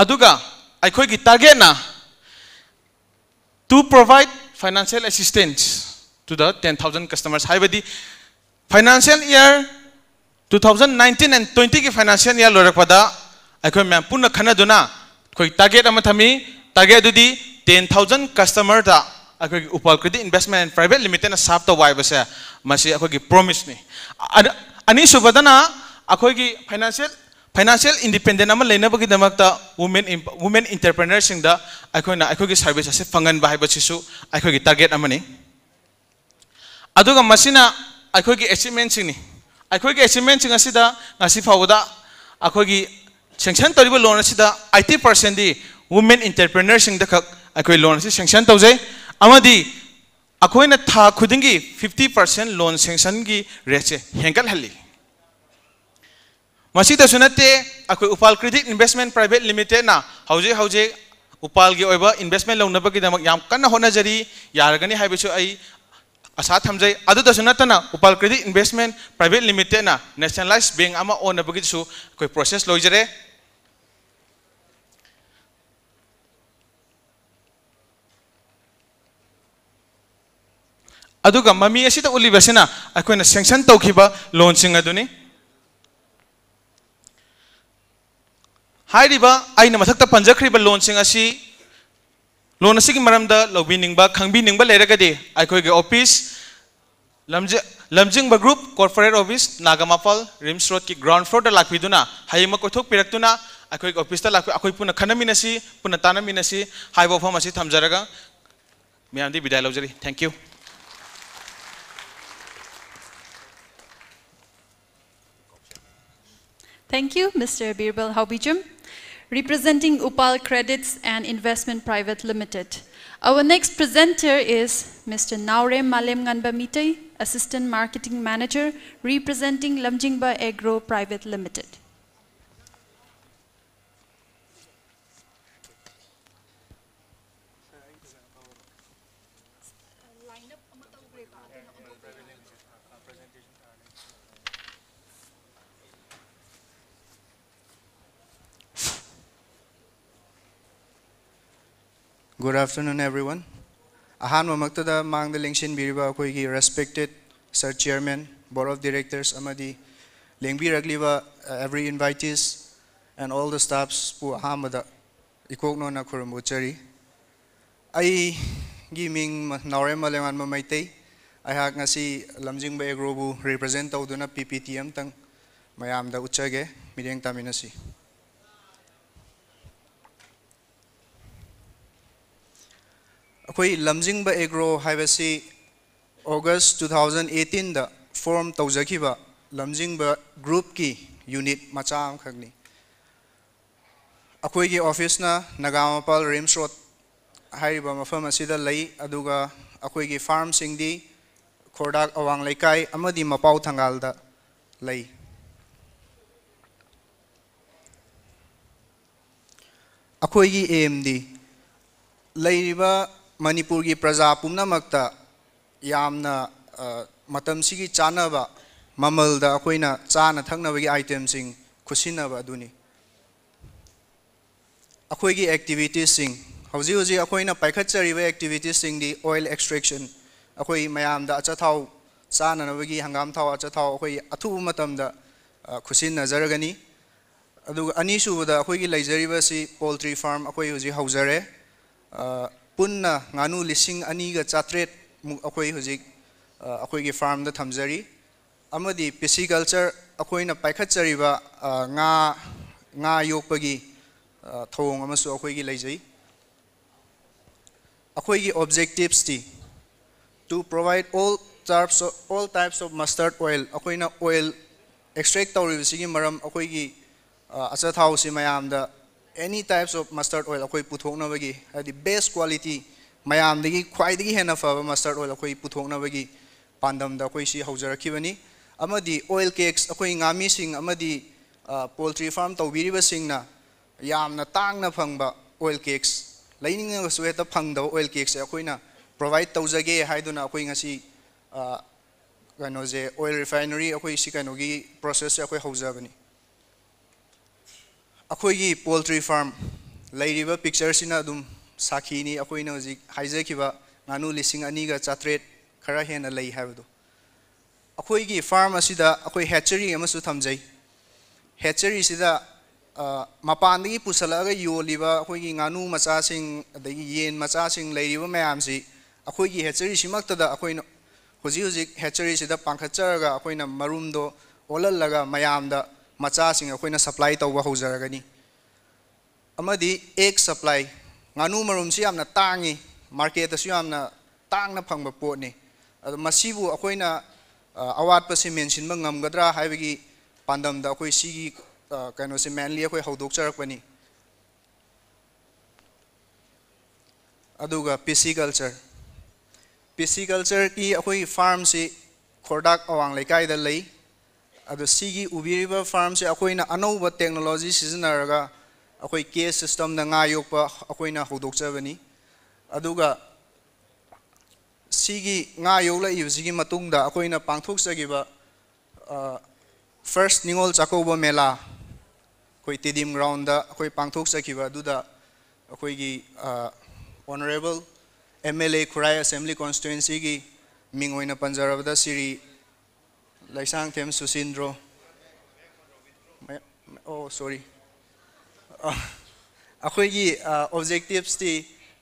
ꯑꯗꯨꯒ ꯑꯩꯈꯣꯏꯒꯤ ꯇꯥꯔꯒꯦꯠꯅ to provide financial assistance to the ten thousand customers, ꯍꯥꯏꯕꯗꯤ financial year two thousand nineteen and twenty ꯒꯤ financial year ꯂꯣꯏꯔꯛꯄꯗ ꯑꯩꯈꯣꯏ ꯃꯌꯥꯝ ꯄꯨꯟꯅ ꯈꯟꯅꯗꯨꯅ ꯑꯩꯈꯣꯏ ꯇꯥꯔꯒꯦꯠ ꯑꯃ ꯊꯝꯃꯤ꯫ ꯇꯥꯔꯒꯦꯠ ꯑꯗꯨꯗꯤ ten thousand ꯀꯁꯇꯃꯔꯗ ꯑꯩꯈꯣꯏꯒꯤ ꯎꯄꯥꯜ ꯀ꯭ꯔꯦꯗꯤꯠ ꯏꯟꯚꯦꯁꯃꯦꯟ ꯑꯦꯟ ꯄ꯭ꯔꯥꯏꯚꯦꯠ ꯂꯤꯃꯤꯇꯦꯗꯅ ꯁꯥꯔꯞ ꯇꯧꯕ ꯍꯥꯏꯕꯁꯦ, ꯃꯁꯤ ꯑꯩꯈꯣꯏꯒꯤ ꯄ꯭ꯔꯣꯃꯤꯁꯅꯤ꯫ ꯑꯅꯤꯁꯨꯕꯗꯅ ꯑꯩꯈꯣꯏꯒꯤ ꯐꯥꯏꯅꯥꯟꯁꯤꯌꯦꯜ ꯐꯥꯏꯅꯥꯟꯁꯤꯌꯦꯜ ꯏꯟꯗꯤꯄꯦꯟꯗꯦꯟ ꯑꯃ ꯂꯩꯅꯕꯒꯤꯗꯃꯛꯇ ꯋꯨꯃꯦꯟ ꯋꯨꯃꯦꯟ ꯏꯟꯇꯔꯄ꯭ꯔꯦꯅꯔꯁꯤꯡꯗ ꯑꯩꯈꯣꯏꯅ ꯑꯩꯈꯣꯏꯒꯤ ꯁꯥꯔꯚꯤꯁ ꯑꯁꯤ ꯐꯪꯍꯟꯕ ꯍꯥꯏꯕꯁꯤꯁꯨ ꯑꯩꯈꯣꯏꯒꯤ ꯇꯥꯔꯒꯦꯠ ꯑꯃꯅꯤ꯫ ꯑꯗꯨꯒ ꯃꯁꯤꯅ ꯑꯩꯈꯣꯏꯒꯤ ꯑꯦꯆꯤꯞꯃꯦꯟꯁꯤꯡꯅꯤ꯫ ꯑꯩꯈꯣꯏꯒꯤ ꯑꯦꯆꯤꯞꯃꯦꯟꯁꯤꯡ ꯑꯁꯤꯗ ꯉꯁꯤ ꯐꯥꯎꯕꯗ ꯑꯩꯈꯣꯏꯒꯤ ꯁꯦꯡꯁꯟ ꯇꯧꯔꯤꯕ ꯂꯣꯟ ꯑꯁꯤꯗ eighty percent ꯗꯤ ꯋꯨꯃꯦꯟ ꯏꯟꯇꯔꯄ꯭ꯔꯦꯅꯔꯁꯤꯡꯗ ꯈꯛ ꯑꯩꯈꯣꯏ ꯂꯣꯟ ꯑꯁꯤ ꯁꯦꯡꯁꯟ ꯇꯧꯖꯩ꯫ ꯑꯃꯗꯤ ꯑꯩꯈꯣꯏꯅ ꯊꯥ ꯈꯨꯗꯤꯡꯒꯤ fifty percent loan sanctionꯒꯤ rateꯁꯦ ꯍꯦꯟꯒꯠꯍꯜꯂꯤ꯫ ꯃꯁꯤꯗꯁꯨ ꯅꯠꯇꯦ, ꯑꯩꯈꯣꯏ ꯎꯄꯥꯜ Credit Investment Private Limitedꯅ ꯍꯧꯖꯤꯛ ꯍꯧꯖꯤꯛ ꯎꯄꯥꯜꯒꯤ ꯑꯣꯏꯕ investment ꯂꯧꯅꯕꯒꯤꯗꯃꯛ ꯌꯥꯝ ꯀꯟꯅ ꯍꯣꯠꯅꯖꯔꯤ, ꯌꯥꯔꯒꯅꯤ ꯍꯥꯏꯕꯁꯨ ꯑꯩ ꯑꯁꯥ ꯊꯝꯖꯩ꯫ ꯑꯗꯨꯗꯁꯨ ꯅꯠꯇꯅ ꯎꯄꯥꯜ Credit Investment Private Limitedꯅ nationalized bank ꯑꯃ ꯑꯣꯟꯅꯕꯒꯤꯁꯨ ꯑꯩꯈꯣꯏ process ꯂꯣꯏꯖꯔꯦ꯫ ꯑꯗꯨꯒ ꯃꯃꯤ ꯑꯁꯤꯗ ꯎꯠꯂꯤꯕꯁꯤꯅ ꯑꯩꯈꯣꯏꯅ sanction ꯇꯧꯈꯤꯕ loanꯁꯤꯡ ꯑꯗꯨꯅꯤ꯫ ꯍꯥꯏꯔꯤꯕ ꯑꯩꯅ ꯃꯊꯛꯇ ꯄꯟꯖꯈ꯭ꯔꯤꯕ loanꯁꯤꯡ ꯑꯁꯤ, loan ꯑꯁꯤꯒꯤ ꯃꯔꯝꯗ ꯂꯧꯕꯤꯅꯤꯡꯕ, ꯈꯪꯕꯤꯅꯤꯡꯕ ꯂꯩꯔꯒꯗꯤ ꯑꯩꯈꯣꯏꯒꯤ office, ꯂꯝꯖꯤ-, ꯂꯝꯖꯤꯡꯕ group, corporate office, Nagampal, RIMS Roadꯀꯤ ground floorꯗ ꯂꯥꯛꯄꯤꯗꯨꯅ, ꯍꯌꯦꯡꯃꯛ ꯀꯣꯏꯊꯣꯛꯄꯤꯔꯛꯇꯨꯅ ꯑꯩꯈꯣꯏꯒꯤ officeꯇ ꯂꯥꯛꯄꯤ-, ꯑꯩꯈꯣꯏ ꯄꯨꯟꯅ ꯈꯟꯅꯃꯤꯟꯅꯁꯤ, ꯄꯨꯟꯅ ꯇꯥꯟꯅꯃꯤꯟꯅꯁꯤ ꯍꯥꯏꯕ ꯋꯥꯐꯝ ꯑꯁꯤ ꯊꯝꯖꯔꯒ ꯃꯌꯥꯝꯗꯤ ꯕꯤꯗꯥꯏ ꯂꯧꯖꯔꯤ꯫ Thank you. Thank you, Mister Birbal Haobijam, representing Upal Credits and Investment Private Limited. Our next presenter is Mister Naorem Malem Nganba Mitei, Assistant Marketing Manager, representing Lamjingba Agro Private Limited. Good afternoon, everyone. ꯑꯍꯥꯟꯕꯃꯛꯇꯗ ꯃꯥꯡꯗ ꯂꯦꯡꯁꯤꯟꯕꯤꯔꯤꯕ ꯑꯩꯈꯣꯏꯒꯤ respected Sir Chairman, Board of Directors ꯑꯃꯗꯤ ꯂꯦꯡꯕꯤꯔꯛꯂꯤꯕ, uh, every invitees and all the staffs ꯄꯨ ꯑꯍꯥꯟꯕꯗ ꯏꯀꯣꯛꯅꯣꯅ ꯈꯨꯔꯨꯝꯕ ꯎꯠꯆꯔꯤ꯫ ꯑꯩꯒꯤ ꯃꯤꯡ ꯅꯥꯎꯔꯦꯝ ꯃꯂꯦꯝꯉꯥꯟꯕ ꯃꯩꯇꯩ꯫ ꯑꯩꯍꯥꯛ ꯉꯁꯤ ꯂꯝꯖꯤꯡꯕ ꯑꯦꯒ꯭ꯔꯣꯕꯨ represent ꯇꯧꯗꯨꯅ P P T ꯑꯃꯇꯪ ꯃꯌꯥꯝꯗ ꯎꯠꯆꯒꯦ꯫ ꯃꯤꯠꯌꯦꯡ ꯇꯥꯃꯤꯟꯅꯁꯤ꯫ ꯑꯩꯈꯣꯏ ꯂꯝꯖꯤꯡꯕ ꯑꯦꯒ꯭ꯔꯣ ꯍꯥꯏꯕꯁꯤ August two thousand eighteenꯗ form ꯇꯧꯖꯈꯤꯕ ꯂꯝꯖꯤꯡꯕ groupꯀꯤ unit ꯃꯆꯥ ꯑꯃꯈꯛꯅꯤ꯫ ꯑꯩꯈꯣꯏꯒꯤ officeꯅ ꯅꯒꯥꯃꯄꯥꯜ RIMS Road, ꯍꯥꯏꯔꯤꯕ ꯃꯐꯝ ꯑꯁꯤꯗ ꯂꯩ꯫ ꯑꯗꯨꯒ ꯑꯩꯈꯣꯏꯒꯤ farmꯁꯤꯡꯗꯤ ꯈꯣꯔꯗꯥꯛ ꯑꯋꯥꯡ ꯂꯩꯀꯥꯏ ꯑꯃꯗꯤ ꯃꯄꯥꯎ ꯊꯪꯒꯥꯜꯗ ꯂꯩ꯫ ꯑꯩꯈꯣꯏꯒꯤ aimꯗꯤ ꯂꯩꯔꯤꯕ ꯃꯅꯤꯄꯨꯔꯒꯤ ꯄ꯭ꯔꯖꯥ ꯄꯨꯝꯅꯃꯛꯇ ꯌꯥꯝꯅ, ꯑ, ꯃꯇꯝꯁꯤꯒꯤ ꯆꯥꯅꯕ ꯃꯃꯜꯗ ꯑꯩꯈꯣꯏꯅ ꯆꯥꯅ ꯊꯛꯅꯕꯒꯤ itemꯁꯤꯡ ꯈꯨꯠꯁꯤꯟꯅꯕ ꯑꯗꯨꯅꯤ꯫ ꯑꯩꯈꯣꯏꯒꯤ activitiesꯁꯤꯡ, ꯍꯧꯖꯤꯛ ꯍꯧꯖꯤꯛ ꯑꯩꯈꯣꯏꯅ ꯄꯥꯏꯈꯠꯆꯔꯤꯕ activitiesꯁꯤꯡꯗꯤ oil extraction, ꯑꯩꯈꯣꯏ ꯃꯌꯥꯝꯗ ꯑꯆꯥꯊꯥꯎ ꯆꯥꯅꯅꯕꯒꯤ ꯍꯪꯒꯥꯝ ꯊꯥꯎ, ꯑꯆꯥꯊꯥꯎ ꯑꯩꯈꯣꯏ ꯑꯊꯨꯕ ꯃꯇꯝꯗ, ꯑ, ꯈꯨꯠꯁꯤꯟꯅꯖꯔꯒꯅꯤ꯫ ꯑꯗꯨꯒ ꯑꯅꯤꯁꯨꯕꯗ ꯑꯩꯈꯣꯏꯒꯤ ꯂꯩꯖꯔꯤꯕꯁꯤ poultry farm ꯑꯩꯈꯣꯏ ꯍꯧꯖꯤꯛ ꯍꯧꯖꯔꯦ꯫ ꯑ, ꯄꯨꯟꯅ ꯉꯥꯅꯨ ꯂꯤꯁꯤꯡ ꯑꯅꯤꯒ ꯆꯥꯇ꯭ꯔꯦꯠ ꯃꯨꯛ ꯑꯩꯈꯣꯏ ꯍꯧꯖꯤꯛ, ꯑ, ꯑꯩꯈꯣꯏꯒꯤ farmꯗ ꯊꯝꯖꯔꯤ꯫ ꯑꯃꯗꯤ pisciculture ꯑꯩꯈꯣꯏꯅ ꯄꯥꯏꯈꯠꯆꯔꯤꯕ, ꯑ, ꯉꯥ, ꯉꯥ ꯌꯣꯛꯄꯒꯤ, ꯑ, ꯊꯧꯑꯣꯡ ꯑꯃꯁꯨ ꯑꯩꯈꯣꯏꯒꯤ ꯂꯩꯖꯩ꯫ ꯑꯩꯈꯣꯏꯒꯤ objectivesꯇꯤ to provide all types of, all types of mustard oil, ꯑꯩꯈꯣꯏꯅ oil extract ꯇꯧꯔꯤꯕꯁꯤꯒꯤ ꯃꯔꯝ ꯑꯩꯈꯣꯏꯒꯤ, ꯑ, ꯑꯆꯥꯊꯥꯎꯁꯤ ꯃꯌꯥꯝꯗ any types of mustard oil ꯑꯩꯈꯣꯏ ꯄꯨꯊꯣꯛꯅꯕꯒꯤ, ꯍꯥꯏꯗꯤ best quality, ꯃꯌꯥꯝꯗꯒꯤ ꯈ꯭ꯋꯥꯏꯗꯒꯤ ꯍꯦꯟꯅ ꯐꯕ mustard oil ꯑꯩꯈꯣꯏ ꯄꯨꯊꯣꯛꯅꯕꯒꯤ ꯄꯥꯟꯗꯝꯗ ꯑꯩꯈꯣꯏ ꯁꯤ ꯍꯧꯖꯔꯛꯈꯤꯕꯅꯤ꯫ ꯑꯃꯗꯤ oil cakes, ꯑꯩꯈꯣꯏ ꯉꯥꯃꯤꯁꯤꯡ ꯑꯃꯗꯤ, ꯑ, poultry farm ꯇꯧꯕꯤꯔꯤꯕꯁꯤꯡꯅ ꯌꯥꯝꯅ ꯇꯥꯡꯅ ꯐꯪꯕ oil cakes, ꯂꯩꯅꯤꯡꯉꯒꯁꯨ ꯍꯦꯛꯇ ꯐꯪꯗꯕ oil cakesꯁꯦ ꯑꯩꯈꯣꯏꯅ provide ꯇꯧꯖꯒꯦ ꯍꯥꯏꯗꯨꯅ ꯑꯩꯈꯣꯏ ꯉꯁꯤ, ꯑ, ꯀꯩꯅꯣꯁꯦ, oil refinery ꯑꯩꯈꯣꯏ ꯁꯤ ꯀꯩꯅꯣꯒꯤ processꯁꯦ ꯑꯩꯈꯣꯏ ꯍꯧꯖꯕꯅꯤ꯫ ꯑꯩꯈꯣꯏꯒꯤ poultry farm ꯂꯩꯔꯤꯕ pictureꯁꯤꯅ ꯑꯗꯨꯝ ꯁꯥꯈꯤꯅꯤ ꯑꯩꯈꯣꯏꯅ ꯍꯧꯖꯤꯛ ꯍꯥꯏꯖꯈꯤꯕ ꯉꯥꯅꯨ ꯂꯤꯁꯤꯡ ꯑꯅꯤꯒ ꯆꯥꯇ꯭ꯔꯦꯠ ꯈꯔ ꯍꯦꯟꯅ ꯂꯩ ꯍꯥꯏꯕꯗꯣ꯫ ꯑꯩꯈꯣꯏꯒꯤ farm ꯑꯁꯤꯗ ꯑꯩꯈꯣꯏ hatchery ꯑꯃꯁꯨ ꯊꯝꯖꯩ꯫ Hatcheryꯁꯤꯗ, ꯑ, ꯃꯄꯥꯟꯗꯒꯤ ꯄꯨꯁꯜꯂꯛꯑꯒ ꯌꯣꯜꯂꯤꯕ ꯑꯩꯈꯣꯏꯒꯤ ꯉꯥꯅꯨ ꯃꯆꯥꯁꯤꯡ, ꯑꯗꯒꯤ ꯌꯦꯟ ꯃꯆꯥꯁꯤꯡ ꯂꯩꯔꯤꯕ ꯃꯌꯥꯝꯁꯤ ꯑꯩꯈꯣꯏꯒꯤ hatcheryꯁꯤꯃꯛꯇꯗ ꯑꯩꯈꯣꯏꯅ ꯍꯧꯖꯤꯛ ꯍꯧꯖꯤꯛ hatcheryꯁꯤꯗ ꯄꯥꯡꯈꯠꯆꯔꯒ ꯑꯩꯈꯣꯏꯅ ꯃꯔꯨꯝꯗꯣ ꯑꯣꯜꯍꯜꯂꯒ ꯃꯌꯥꯝꯗ ꯃꯆꯥꯁꯤꯡ ꯑꯩꯈꯣꯏꯅ supply ꯇꯧꯕ ꯍꯧꯖꯔꯒꯅꯤ꯫ ꯑꯃꯗꯤ egg supply, ꯉꯥꯅꯨ ꯃꯔꯨꯝꯁꯤ ꯌꯥꯝꯅ ꯇꯥꯡꯉꯤ, marketꯇꯁꯨ ꯌꯥꯝꯅ ꯇꯥꯡꯅ ꯐꯪꯕ ꯄꯣꯠꯅꯤ꯫ ꯑꯗꯣ ꯃꯁꯤꯕꯨ ꯑꯩꯈꯣꯏꯅ, ꯑ, ꯑꯋꯥꯠꯄꯁꯤ ꯃꯦꯟꯁꯤꯟꯕ ꯉꯝꯒꯗ꯭ꯔꯥ ꯍꯥꯏꯕꯒꯤ ꯄꯥꯟꯗꯝꯗ ꯑꯩꯈꯣꯏ ꯁꯤꯒꯤ, ꯑ, ꯀꯩꯅꯣꯁꯦ mainly ꯑꯩꯈꯣꯏ ꯍꯧꯗꯣꯛꯆꯔꯛꯄꯅꯤ꯫ ꯑꯗꯨꯒ ꯄꯤꯁꯤꯀꯜꯆꯔ꯫ ꯄꯤꯁꯤꯀꯜꯆꯔꯒꯤ ꯑꯩꯈꯣꯏꯒꯤ ꯐꯥꯔꯝꯁꯤ ꯈꯣꯔꯗꯥꯛ ꯑꯋꯥꯡ ꯂꯩꯀꯥꯏꯗ ꯂꯩ꯫ ꯑꯗꯣ ꯁꯤꯒꯤ ꯎꯕꯤꯔꯤꯕ ꯐꯥꯔꯝꯁꯦ ꯑꯩꯈꯣꯏꯅ ꯑꯅꯧꯕ ꯇꯦꯛꯅꯣꯂꯣꯖꯤ ꯁꯤꯖꯤꯟꯅꯔꯒ ꯑꯩꯈꯣꯏ ꯀꯦꯖ ꯁꯤꯁꯇꯝꯗ ꯉꯥ ꯌꯣꯛꯄ ꯑꯩꯈꯣꯏꯅ ꯍꯧꯗꯣꯛꯆꯕꯅꯤ꯫ ꯑꯗꯨꯒ ꯁꯤꯒꯤ ꯉꯥ ꯌꯣꯛꯂꯛꯏꯕꯁꯤꯒꯤ ꯃꯇꯨꯡꯗ ꯑꯩꯈꯣꯏꯅ ꯄꯥꯡꯊꯣꯛꯆꯈꯤꯕ, ꯑ, ꯐꯥꯔꯁ ꯅꯤꯉꯣꯜ ꯆꯥꯛꯀꯧꯕ ꯃꯦꯂꯥ ꯑꯩꯈꯣꯏ ꯇꯦꯗꯤꯝ ꯒ꯭ꯔꯥꯎꯟꯗ ꯑꯩꯈꯣꯏ ꯄꯥꯡꯊꯣꯛꯆꯈꯤꯕ ꯑꯗꯨꯗ ꯑꯩꯈꯣꯏꯒꯤ, ꯑ, honourable M L A Khurai assembly ꯀꯣꯟꯁꯇꯤꯇ꯭ꯋꯦꯟꯁꯤꯒꯤ ꯃꯤꯡ ꯑꯣꯏꯅ ꯄꯟꯖꯔꯕꯗ ꯁꯤꯔꯤ ꯂꯩꯁꯥꯡꯊꯦꯝ ꯁꯨꯁꯤꯟꯗ꯭ꯔꯣ, ꯃꯌꯥ-, ꯑꯣ, ꯁꯣꯔꯤ꯫ ꯑ, ꯑꯩꯈꯣꯏꯒꯤ, ꯑ, ꯑꯣꯕꯖꯦꯛꯇꯤꯞꯁꯇꯤ,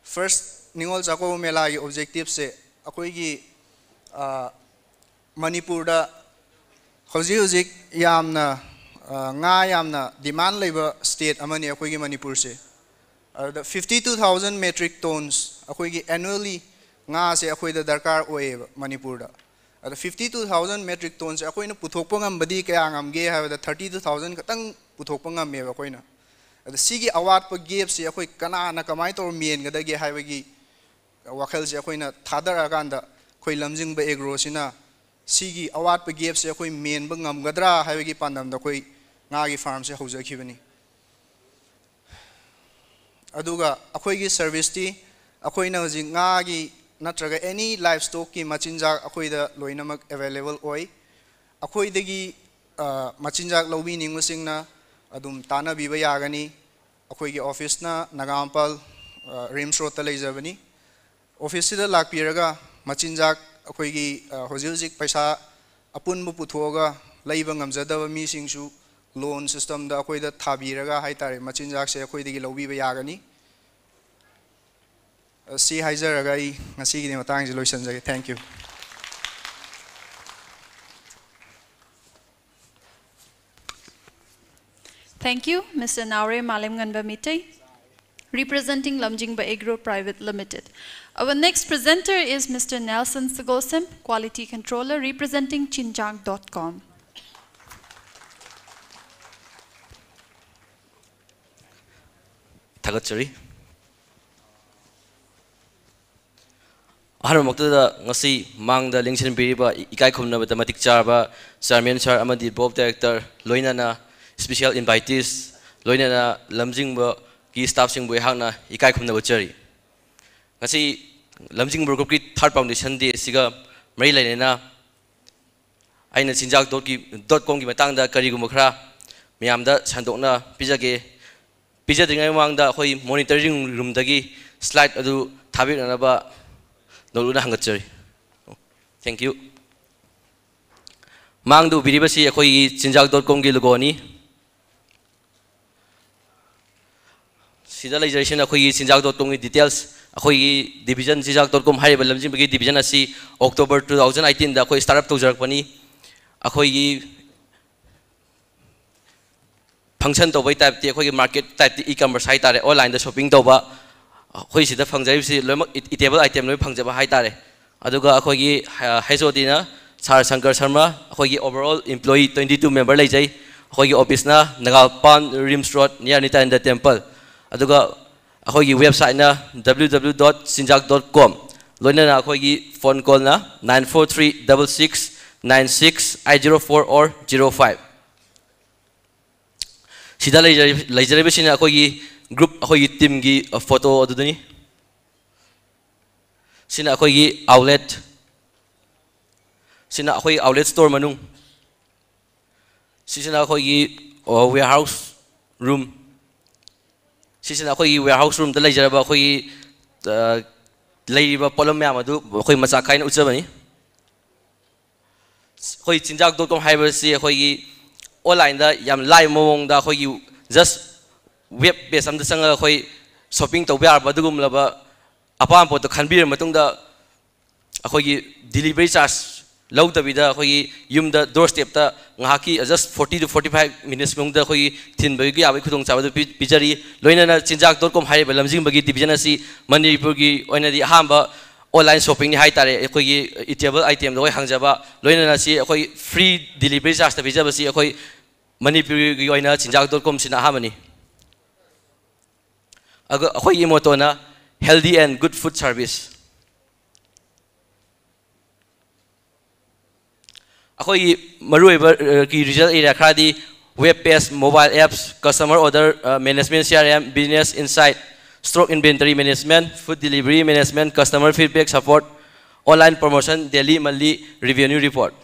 ꯐꯥꯔꯁ ꯅꯤꯉꯣꯜ ꯆꯥꯛꯀꯧꯕ ꯃꯦꯂꯥꯒꯤ ꯑꯣꯕꯖꯦꯛꯇꯤꯞꯁꯦ ꯑꯩꯈꯣꯏꯒꯤ, ꯑ, ꯃꯅꯤꯄꯨꯔꯗ ꯍꯧꯖꯤꯛ ꯍꯧꯖꯤꯛ ꯌꯥꯝꯅ, ꯑ, ꯉꯥ ꯌꯥꯝꯅ ꯗꯤꯃꯥꯟ ꯂꯩꯕ ꯁ꯭ꯇꯦꯠ ꯑꯃꯅꯤ ꯑꯩꯈꯣꯏꯒꯤ ꯃꯅꯤꯄꯨꯔꯁꯦ꯫ ꯑꯗꯨꯗ fifty two thousand metric tons ꯑꯩꯈꯣꯏꯒꯤ annually ꯉꯥꯁꯦ ꯑꯩꯈꯣꯏꯗ ꯗꯔꯀꯥꯔ ꯑꯣꯏꯌꯦꯕ ꯃꯅꯤꯄꯨꯔꯗ꯫ ꯑꯗꯣ fifty two thousand metric tonsꯁꯦ ꯑꯩꯈꯣꯏꯅ ꯄꯨꯊꯣꯛꯄ ꯉꯝꯕꯗꯤ ꯀꯌꯥ ꯉꯝꯒꯦ ꯍꯥꯏꯕꯗ thirty two thousand ꯈꯛꯇꯪ ꯄꯨꯊꯣꯛꯄ ꯉꯝꯃꯦꯕ ꯑꯩꯈꯣꯏꯅ꯫ ꯑꯗꯣ ꯁꯤꯒꯤ ꯑꯋꯥꯠꯄ ꯒꯦꯞꯁꯦ ꯑꯩꯈꯣꯏ ꯀꯅꯥꯅ ꯀꯃꯥꯏꯅ ꯇꯧꯔ ꯃꯦꯟꯒꯗꯒꯦ ꯍꯥꯏꯕꯒꯤ ꯋꯥꯈꯜꯁꯦ ꯑꯩꯈꯣꯏꯅ ꯊꯥꯗꯔꯛꯑꯀꯥꯟꯗ ꯑꯩꯈꯣꯏ ꯂꯝꯖꯤꯡꯕ ꯑꯦꯒ꯭ꯔꯣꯁꯤꯅ ꯁꯤꯒꯤ ꯑꯋꯥꯠꯄ ꯒꯦꯞꯁꯦ ꯑꯩꯈꯣꯏ ꯃꯦꯟꯕ ꯉꯝꯒꯗ꯭ꯔꯥ ꯍꯥꯏꯕꯒꯤ ꯄꯥꯟꯗꯝꯗ ꯑꯩꯈꯣꯏ ꯉꯥꯒꯤ ꯐꯥꯔꯝꯁꯦ ꯍꯧꯖꯈꯤꯕꯅꯤ꯫ ꯑꯗꯨꯒ ꯑꯩꯈꯣꯏꯒꯤ ꯁꯔꯚꯤꯁꯇꯤ ꯑꯩꯈꯣꯏꯅ ꯍꯧꯖꯤꯛ ꯉꯥꯒꯤ ꯅꯠꯇ꯭ꯔꯒ ꯑꯦꯅꯤ ꯂꯥꯏꯐ ꯁ꯭ꯇꯣꯛꯀꯤ ꯃꯆꯤꯟꯖꯥꯛ ꯑꯩꯈꯣꯏꯗ ꯂꯣꯏꯅꯃꯛ ꯑꯦꯚꯦꯂꯦꯕꯜ ꯑꯣꯏ꯫ ꯑꯩꯈꯣꯏꯗꯒꯤ, ꯑ, ꯃꯆꯤꯟꯖꯥꯛ ꯂꯧꯕꯤꯅꯤꯡꯕꯁꯤꯡꯅ ꯑꯗꯨꯝ ꯇꯥꯟꯅꯕꯤꯕ ꯌꯥꯒꯅꯤ꯫ ꯑꯩꯈꯣꯏꯒꯤ ꯑꯣꯐꯤꯁꯅ ꯅꯒꯥꯃꯄꯥꯜ, ꯑ, ꯔꯤꯝꯁ ꯔꯣꯗꯇ ꯂꯩꯖꯕꯅꯤ꯫ ꯑꯣꯐꯤꯁꯁꯤꯗ ꯂꯥꯛꯄꯤꯔꯒ ꯃꯆꯤꯟꯖꯥꯛ ꯑꯩꯈꯣꯏꯒꯤ, ꯑ, ꯍꯧꯖꯤꯛ ꯍꯧꯖꯤꯛ ꯄꯩꯁꯥ ꯑꯄꯨꯟꯕ ꯄꯨꯊꯣꯛꯑꯒ ꯂꯩꯕ ꯉꯝꯖꯗꯕ ꯃꯤꯁꯤꯡꯁꯨ ꯂꯣꯟ ꯁꯤꯁꯇꯝꯗ ꯑꯩꯈꯣꯏꯗ ꯊꯥꯕꯤꯔꯒ ꯍꯥꯏꯇꯥꯔꯦ, ꯃꯆꯤꯟꯖꯥꯛꯁꯦ ꯑꯩꯈꯣꯏꯗꯒꯤ ꯂꯧꯕꯤꯕ ꯌꯥꯒꯅꯤ꯫ ꯑ, ꯁꯤ ꯍꯥꯏꯖꯔꯒ ꯑꯩ ꯉꯁꯤꯒꯤꯗꯤ ꯃꯇꯥꯡꯁꯤ ꯂꯣꯏꯁꯤꯟꯖꯒꯦ꯫ Thank you. Thank you, Mister Naore Malemnganba Mitei, representing Lamjingba Agro Private Limited. Our next presenter is Mister Nelson Sagosem, Quality Controller, representing Chinjang dot com. ꯊꯥꯒꯠꯆꯔꯤ꯫ ꯑꯍꯥꯟꯕꯃꯛꯇꯗ ꯉꯁꯤ ꯃꯥꯡꯗ ꯂꯦꯡꯁꯤꯟꯕꯤꯔꯤꯕ ꯏꯀꯥꯏ ꯈꯨꯝꯅꯕꯗ ꯃꯇꯤꯛ ꯆꯥꯔꯕ Chairman Sir ꯑꯃꯗꯤ Board of Director, ꯂꯣꯏꯅꯅ special invitees, ꯂꯣꯏꯅꯅ ꯂꯝꯖꯤꯡꯕꯒꯤ staffꯁꯤꯡꯕꯨ ꯑꯩꯍꯥꯛꯅ ꯏꯀꯥꯏ ꯈꯨꯝꯅꯕ ꯎꯠꯆꯔꯤ꯫ ꯉꯁꯤ ꯂꯝꯖꯤꯡꯕ groupꯀꯤ Third Foundation Day ꯑꯁꯤꯒ ꯃꯔꯤ ꯂꯩꯅꯅ ꯑꯩꯅ ꯆꯤꯟꯖꯥꯛ dot comꯒꯤ ꯃꯇꯥꯡꯗ ꯀꯔꯤꯒꯨꯝꯕ ꯈꯔ ꯃꯌꯥꯝꯗ ꯁꯟꯗꯣꯛꯅ ꯄꯤꯖꯒꯦ꯫ ꯄꯤꯖꯗ꯭ꯔꯤꯉꯩ ꯃꯃꯥꯡꯗ ꯑꯩꯈꯣꯏ monitoring roomꯗꯒꯤ slide ꯑꯗꯨ ꯊꯥꯕꯤꯔꯛꯅꯕ ꯅꯧꯂꯨꯛꯅ ꯍꯪꯒꯠꯆꯔꯤ꯫ Thank you꯫ ꯃꯥꯡꯗ ꯎꯕꯤꯔꯤꯕꯁꯤ ꯑꯩꯈꯣꯏꯒꯤ ꯆꯤꯟꯖꯥꯛ dot comꯒꯤ logoꯅꯤ꯫ ꯁꯤꯗ ꯂꯩꯖꯔꯤꯁꯤꯅ ꯑꯩꯈꯣꯏꯒꯤ ꯆꯤꯟꯖꯥꯛ dot comꯒꯤ details꯫ ꯑꯩꯈꯣꯏꯒꯤ division, ꯆꯤꯟꯖꯥꯛ dot com ꯍꯥꯏꯔꯤꯕ ꯂꯝꯖꯤꯡꯕꯒꯤ division ꯑꯁꯤ October two thousand eighteenꯗ ꯑꯩꯈꯣꯏ start up ꯇꯧꯖꯔꯛꯄꯅꯤ꯫ ꯑꯩꯈꯣꯏꯒꯤ function ꯇꯧꯕꯒꯤ typeꯇꯤ ꯑꯩꯈꯣꯏꯒꯤ market typeꯇꯤ e-commerce ꯍꯥꯏꯇꯥꯔꯦ, onlineꯗ shopping ꯇꯧꯕ꯫ ꯑꯩꯈꯣꯏ ꯁꯤꯗ ꯐꯪꯖꯔꯤꯕꯁꯤ ꯂꯣꯏꯅꯃꯛ eat-, eatable item ꯂꯣꯏ ꯐꯪꯖꯕ ꯍꯥꯏꯇꯥꯔꯦ꯫ ꯑꯗꯨꯒ ꯑꯩꯈꯣꯏꯒꯤ, ꯑ, HODꯅ Sir Shankar Sharma, ꯑꯩꯈꯣꯏꯒꯤ overall employee twenty two member ꯂꯩꯖꯩ꯫ ꯑꯩꯈꯣꯏꯒꯤ officeꯅ ꯅꯒꯥꯜꯄꯥꯟ, RIMS Road, near Nityananda Temple꯫ ꯑꯗꯨꯒ ꯑꯩꯈꯣꯏꯒꯤ websiteꯅ W W W dot chinjak dot com, ꯂꯣꯏꯅꯅ ꯑꯩꯈꯣꯏꯒꯤ phone callꯅ nine four three double six nine six eight zero four or zero five꯫ ꯁꯤꯗ ꯂꯩꯖꯔꯤ-, ꯂꯩꯖꯔꯤꯕꯁꯤꯅ ꯑꯩꯈꯣꯏꯒꯤ group, ꯑꯩꯈꯣꯏꯒꯤ teamꯒꯤ, ꯑ, photo ꯑꯗꯨꯗꯅꯤ꯫ ꯁꯤꯅ ꯑꯩꯈꯣꯏꯒꯤ outlet꯫ ꯁꯤꯅ ꯑꯩꯈꯣꯏꯒꯤ outlet store ꯃꯅꯨꯡ꯫ ꯁꯤꯁꯤꯅ ꯑꯩꯈꯣꯏꯒꯤ, ꯑ, warehouse room꯫ ꯁꯤꯁꯤꯅ ꯑꯩꯈꯣꯏꯒꯤ warehouse roomꯗ ꯂꯩꯖꯔꯕ ꯑꯩꯈꯣꯏꯒꯤ, ꯑ, ꯂꯩꯔꯤꯕ ꯄꯣꯠꯂꯝ ꯃꯌꯥꯝ ꯑꯗꯨ ꯑꯩꯈꯣꯏ ꯃꯆꯥ ꯈꯥꯏꯅ ꯎꯠꯆꯕꯅꯤ꯫ ꯑꯩꯈꯣꯏ ꯆꯤꯟꯖꯥꯛ dot com ꯍꯥꯏꯕꯁꯤ ꯑꯩꯈꯣꯏꯒꯤ onlineꯗ ꯌꯥꯝ ꯂꯥꯏꯕ ꯃꯑꯣꯡꯗ ꯑꯩꯈꯣꯏꯒꯤ just web page ꯑꯝꯗ ꯆꯪꯉꯒ ꯑꯩꯈꯣꯏ shopping ꯇꯧꯕ ꯌꯥꯔꯕ ꯑꯗꯨꯒꯨꯝꯂꯕ ꯑꯄꯥꯝꯕ ꯄꯣꯠꯇꯣ ꯈꯟꯕꯤꯔꯕ ꯃꯇꯨꯡꯗ ꯑꯩꯈꯣꯏꯒꯤ delivery charge ꯂꯧꯗꯕꯤꯗ ꯑꯩꯈꯣꯏꯒꯤ ꯌꯨꯝꯗ doorstepꯇ ꯉꯥꯏꯍꯥꯛꯀꯤ just forty to forty five minutes ꯃꯅꯨꯡꯗ ꯑꯩꯈꯣꯏꯒꯤ ꯊꯤꯟꯕꯒꯤ ꯌꯥꯕꯒꯤ ꯈꯨꯗꯣꯡꯆꯥꯕꯗꯨ ꯄꯤ-, ꯄꯤꯖꯔꯤ꯫ ꯂꯣꯏꯅꯅ ꯆꯤꯟꯖꯥꯛ dot com ꯍꯥꯏꯔꯤꯕ ꯂꯝꯖꯤꯡꯕꯒꯤ division ꯑꯁꯤ ꯃꯅꯤꯄꯨꯔꯒꯤ ꯑꯣꯏꯅꯗꯤ ꯑꯍꯥꯟꯕ online shoppingꯅꯤ ꯍꯥꯏꯇꯥꯔꯦ꯫ ꯑꯩꯈꯣꯏꯒꯤ eatable itemꯗ ꯑꯩꯈꯣꯏ ꯍꯥꯡꯖꯕ, ꯂꯣꯏꯅꯅ ꯁꯤ ꯑꯩꯈꯣꯏ free delivery chargeꯇ ꯄꯤꯖꯕꯁꯤ ꯑꯩꯈꯣꯏ ꯃꯅꯤꯄꯨꯔꯒꯤ ꯑꯣꯏꯅ ꯆꯤꯟꯖꯥꯛ dot comꯁꯤꯅ ꯑꯍꯥꯟꯕꯅꯤ꯫ ꯑꯗꯨꯒ ꯑꯩꯈꯣꯏꯒꯤ mottoꯅ healthy and good food service꯫ ꯑꯩꯈꯣꯏꯒꯤ ꯃꯔꯨꯑꯣꯏꯕ ꯀꯤ ꯔꯤꯖꯜ ꯑꯦꯔꯤꯌꯥ ꯈꯔꯗꯤ web page, mobile apps, customer order management, C R M, business insight, stock inventory management, food delivery management, customer feedback support, online promotion, daily monthly revenue report.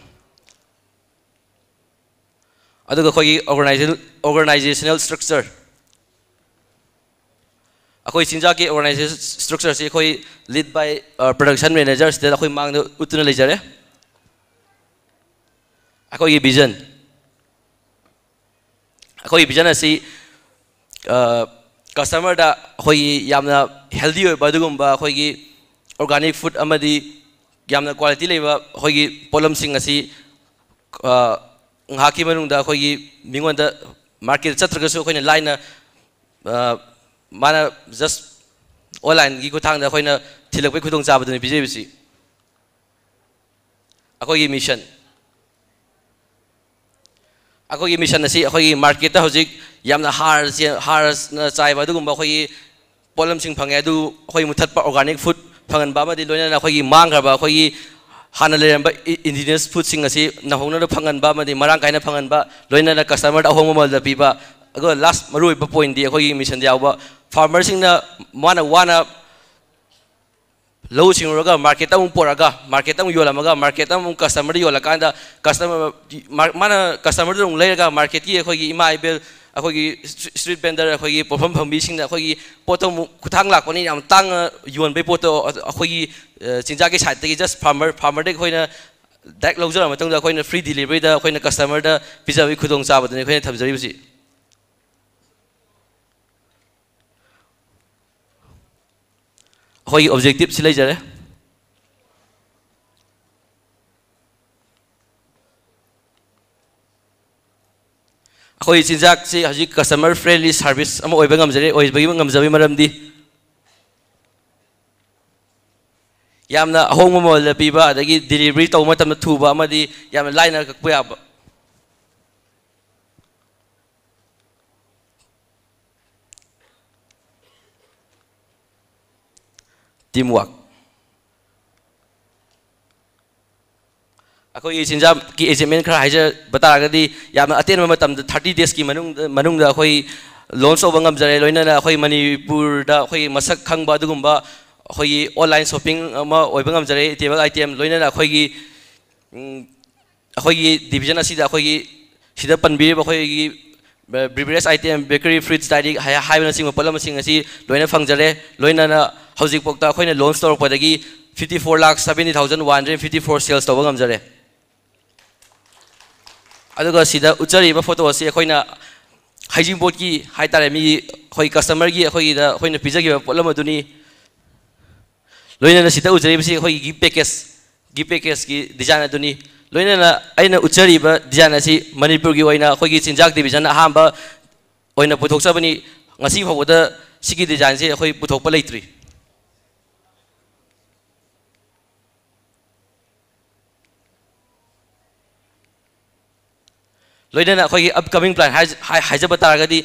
ꯑꯗꯨꯒ ꯑꯩꯈꯣꯏꯒꯤ organizational structure, ꯑꯩꯈꯣꯏ ꯆꯤꯟꯖꯥꯛꯀꯤ organization structure ꯁꯤ ꯑꯩꯈꯣꯏ lead by production manager ꯁꯤꯗ ꯑꯩꯈꯣꯏ ꯃꯥꯡꯗ ꯎꯠꯇꯨꯅ ꯂꯩꯖꯔꯦ꯫ ꯑꯩꯈꯣꯏꯒꯤ vision, ꯑꯩꯈꯣꯏꯒꯤ vision ꯑꯁꯤ customer ꯗ ꯑꯩꯈꯣꯏꯒꯤ ꯌꯥꯝꯅ healthy ꯑꯣꯏꯕ ꯑꯗꯨꯒꯨꯝꯕ ꯑꯩꯈꯣꯏꯒꯤ organic food ꯑꯃꯗꯤ ꯌꯥꯝꯅ quality ꯂꯩꯕ ꯑꯩꯈꯣꯏꯒꯤ ꯄꯣꯠꯂꯝꯁꯤꯡ ꯑꯁꯤ ꯉꯥꯏꯍꯥꯛꯀꯤ ꯃꯅꯨꯡꯗ ꯑꯩꯈꯣꯏꯒꯤ ꯃꯤꯉꯣꯟꯗ market ꯆꯠꯇ꯭ꯔꯒꯁꯨ ꯑꯩꯈꯣꯏꯅ ꯂꯥꯏꯅ ꯃꯥꯅ just online ꯒꯤ ꯈꯨꯠꯊꯥꯡꯗ ꯑꯩꯈꯣꯏꯅ ꯊꯤꯜꯂꯛꯄꯒꯤ ꯈꯨꯗꯣꯡꯆꯥꯕꯗꯨꯅꯤ ꯄꯤꯖꯔꯤꯕꯁꯤ꯫ ꯑꯩꯈꯣꯏꯒꯤ mission, ꯑꯩꯈꯣꯏꯒꯤ mission ꯑꯁꯤ ꯑꯩꯈꯣꯏꯒꯤ market ꯇ ꯍꯧꯖꯤꯛ ꯌꯥꯝꯅ ꯍꯥꯔ ꯆꯦ-, ꯍꯥꯔꯅ ꯆꯥꯏꯕ ꯑꯗꯨꯒꯨꯝꯕ ꯑꯩꯈꯣꯏꯒꯤ ꯄꯣꯠꯂꯝꯁꯤꯡ ꯐꯪꯉꯦ, ꯑꯗꯨ ꯑꯩꯈꯣꯏ ꯃꯨꯊꯠꯄ, organic food ꯐꯪꯍꯟꯕ ꯑꯃꯗꯤ ꯂꯣꯏꯅꯅ ꯑꯩꯈꯣꯏꯒꯤ ꯃꯥꯡꯈ꯭ꯔꯕ ꯑꯩꯈꯣꯏꯒꯤ ꯍꯥꯟꯅ ꯂꯩꯔꯝꯕ indigenous food ꯁꯤꯡ ꯑꯁꯤ ꯅꯧꯍꯧꯅꯅ ꯐꯪꯍꯟꯕ ꯑꯃꯗꯤ ꯃꯔꯥꯡ ꯀꯥꯏꯅ ꯐꯪꯍꯟꯕ, ꯂꯣꯏꯅꯅ customer ꯗ ꯑꯍꯣꯡꯕ ꯃꯃꯜꯗ ꯄꯤꯕ, ꯑꯗꯨꯒ last ꯃꯔꯨꯑꯣꯏꯕ point ꯇꯤ ꯑꯩꯈꯣꯏꯒꯤ mission ꯗ ꯌꯥꯎꯕ farmer ꯁꯤꯡꯅ ꯃꯥꯅ ꯋꯥꯅ ꯂꯧꯎ ꯁꯤꯡꯎꯔꯒ market ꯇ ꯑꯃꯨꯛ ꯄꯨꯔꯛꯑꯒ, market ꯇ ꯑꯃꯨꯛ ꯌꯣꯜꯂꯝꯃꯒ, market ꯇ ꯑꯃꯨꯛ customer ꯗ ꯌꯣꯜꯂꯀꯥꯟꯗ customer, ꯃꯥꯅ customer ꯗꯨꯅ ꯑꯃꯨꯛ ꯂꯩꯔꯒ market ꯀꯤ ꯑꯩꯈꯣꯏꯒꯤ ꯏꯃꯥ ꯏꯕꯦꯜ, ꯑꯩꯈꯣꯏꯒꯤ street vendor, ꯑꯩꯈꯣꯏꯒꯤ ꯄꯣꯠꯐꯝ ꯐꯝꯕꯤꯁꯤꯡꯅ ꯑꯩꯈꯣꯏꯒꯤ ꯄꯣꯠꯇꯣ ꯑꯃꯨꯛ ꯈꯨꯠꯊꯥꯡ ꯂꯥꯛꯄꯅꯤ, ꯌꯥꯝ ꯇꯥꯡꯅ ꯌꯣꯟꯕꯒꯤ ꯄꯣꯠꯇꯣ ꯑꯩꯈꯣꯏꯒꯤ ꯆꯤꯟꯖꯥꯛꯀꯤ side ꯇꯒꯤ just farmer, farmer ꯗꯒꯤ ꯑꯩꯈꯣꯏꯅ direct ꯂꯧꯖꯔ ꯃꯇꯨꯡꯗ ꯑꯩꯈꯣꯏꯅ free delivery ꯗ ꯑꯩꯈꯣꯏꯅ customer ꯗ ꯄꯤꯖꯕꯒꯤ ꯈꯨꯗꯣꯡꯆꯥꯕꯗꯨꯅꯤ ꯑꯩꯈꯣꯏꯅ ꯊꯝꯖꯔꯤꯕꯁꯤ꯫ ꯑꯩꯈꯣꯏꯒꯤ objective ꯁꯤ ꯂꯩꯖꯔꯦ꯫ ꯑꯩꯈꯣꯏ ꯆꯤꯟꯖꯥꯛꯁꯤ ꯍꯧꯖꯤꯛ customer friendly service ꯑꯃ ꯑꯣꯏꯕ ꯉꯝꯖꯔꯦ꯫ ꯑꯣꯏꯕꯒꯤ ꯉꯝꯖꯕꯒꯤ ꯃꯔꯝꯗꯤ ꯌꯥꯝꯅ ꯑꯍꯣꯡꯕ ꯃꯃꯜꯗ ꯄꯤꯕ, ꯑꯗꯒꯤ delivery ꯇꯧꯕ ꯃꯇꯝꯗ ꯊꯨꯕ ꯑꯃꯗꯤ ꯌꯥꯝꯅ ꯂꯥꯏꯅ ꯀꯛꯄ ꯌꯥꯕ꯫ Teamwork. ꯑꯩꯈꯣꯏꯒꯤ ꯆꯤꯟꯖꯥꯛꯀꯤ ꯑꯦꯆꯤꯞꯃꯦꯟ ꯈꯔ ꯍꯥꯏꯖꯕ ꯇꯥꯔꯒꯗꯤ, ꯌꯥꯝꯅ ꯑꯇꯦꯟꯕ ꯃꯇꯝꯗ, ꯊꯥꯔꯇꯤ ꯗꯦꯖꯀꯤ ꯃꯅꯨꯡꯗ, ꯃꯅꯨꯡꯗ ꯑꯩꯈꯣꯏ ꯂꯣꯟꯁ ꯇꯧꯕ ꯉꯝꯖꯔꯦ꯫ ꯂꯣꯏꯅꯅ ꯑꯩꯈꯣꯏ ꯃꯅꯤꯄꯨꯔꯗ ꯑꯩꯈꯣꯏ ꯃꯁꯛ ꯈꯪꯕ ꯑꯗꯨꯒꯨꯝꯕ ꯑꯩꯈꯣꯏꯒꯤ ꯑꯣꯟꯂꯥꯏꯟ ꯁꯣꯞꯄꯤꯡ ꯑꯃ ꯑꯣꯏꯕ ꯉꯝꯖꯔꯦ꯫ ꯏꯇꯦꯕꯜ ꯑꯥꯏꯇꯦꯝ ꯂꯣꯏꯅꯅ ꯑꯩꯈꯣꯏꯒꯤ, ꯎꯝ, ꯑꯩꯈꯣꯏꯒꯤ ꯗꯤꯕꯤꯖꯟ ꯑꯁꯤꯗ ꯑꯩꯈꯣꯏꯒꯤ ꯁꯤꯗ ꯄꯟꯕꯤꯔꯤꯕ ꯑꯩꯈꯣꯏꯒꯤ beverage item, bakery, fruits, dairy ꯍꯥꯏ-, ꯍꯥꯏꯕꯅꯆꯤꯡꯕ ꯄꯣꯠꯂꯝꯁꯤꯡ ꯑꯁꯤ ꯂꯣꯏꯅ ꯐꯪꯖꯔꯦ꯫ ꯂꯣꯏꯅꯅ ꯍꯧꯖꯤꯛꯐꯥꯎꯗ ꯑꯩꯈꯣꯏꯅ ꯂꯣꯟꯁ ꯇꯧꯔꯛꯄꯗꯒꯤ fifty four lakh seventy thousand one hundred fifty four sales ꯇꯧꯕ ꯉꯝꯖꯔꯦ꯫ ꯑꯗꯨꯒ ꯁꯤꯗ ꯎꯠꯆꯔꯤꯕ ꯐꯣꯇꯣ ꯑꯁꯤ ꯑꯩꯈꯣꯏꯅ ꯍꯩꯖꯤꯡꯄꯣꯠꯀꯤ ꯍꯥꯏꯇꯥꯔꯦ, ꯃꯤ ꯑꯩꯈꯣꯏ ꯀꯁꯇꯃꯔꯒꯤ ꯑꯩꯈꯣꯏꯒꯤꯗ ꯑꯩꯈꯣꯏꯅ ꯄꯤꯖꯈꯤꯕ ꯄꯣꯠꯂꯝ ꯑꯗꯨꯅꯤ꯫ ꯂꯣꯏꯅꯅ ꯁꯤꯗ ꯎꯖꯔꯤꯕꯁꯤ ꯑꯩꯈꯣꯏꯒꯤ ꯒꯤꯐ ꯄꯦꯀꯦꯖ, ꯒꯤꯐ ꯄꯦꯀꯦꯖꯀꯤ ꯗꯤꯖꯥꯏꯟ ꯑꯗꯨꯅꯤ꯫ ꯂꯣꯏꯅꯅ ꯑꯩꯅ ꯎꯠꯆꯔꯤꯕ ꯗꯤꯖꯥꯏꯟ ꯑꯁꯤ ꯃꯅꯤꯄꯨꯔꯒꯤ ꯑꯣꯏꯅ ꯑꯩꯈꯣꯏꯒꯤ ꯆꯤꯟꯖꯥꯛ ꯗꯤꯕꯤꯖꯟ ꯑꯍꯥꯟꯕ ꯑꯣꯏꯅ ꯄꯨꯊꯣꯛꯆꯕꯅꯤ꯫ ꯉꯁꯤ ꯐꯥꯎꯕꯗ ꯁꯤꯒꯤ ꯗꯤꯖꯥꯏꯟꯁꯤ ꯑꯩꯈꯣꯏ ꯄꯨꯊꯣꯛꯄ ꯂꯩꯇ꯭ꯔꯤ꯫ ꯂꯣꯏꯅꯅ ꯑꯩꯈꯣꯏꯒꯤ ꯑꯞꯀꯃꯤꯡ ꯄ꯭ꯂꯥꯟ ꯍꯥꯏ-, ꯍꯥꯏ-, ꯍꯥꯏꯖꯕ ꯇꯥꯔꯒꯗꯤ,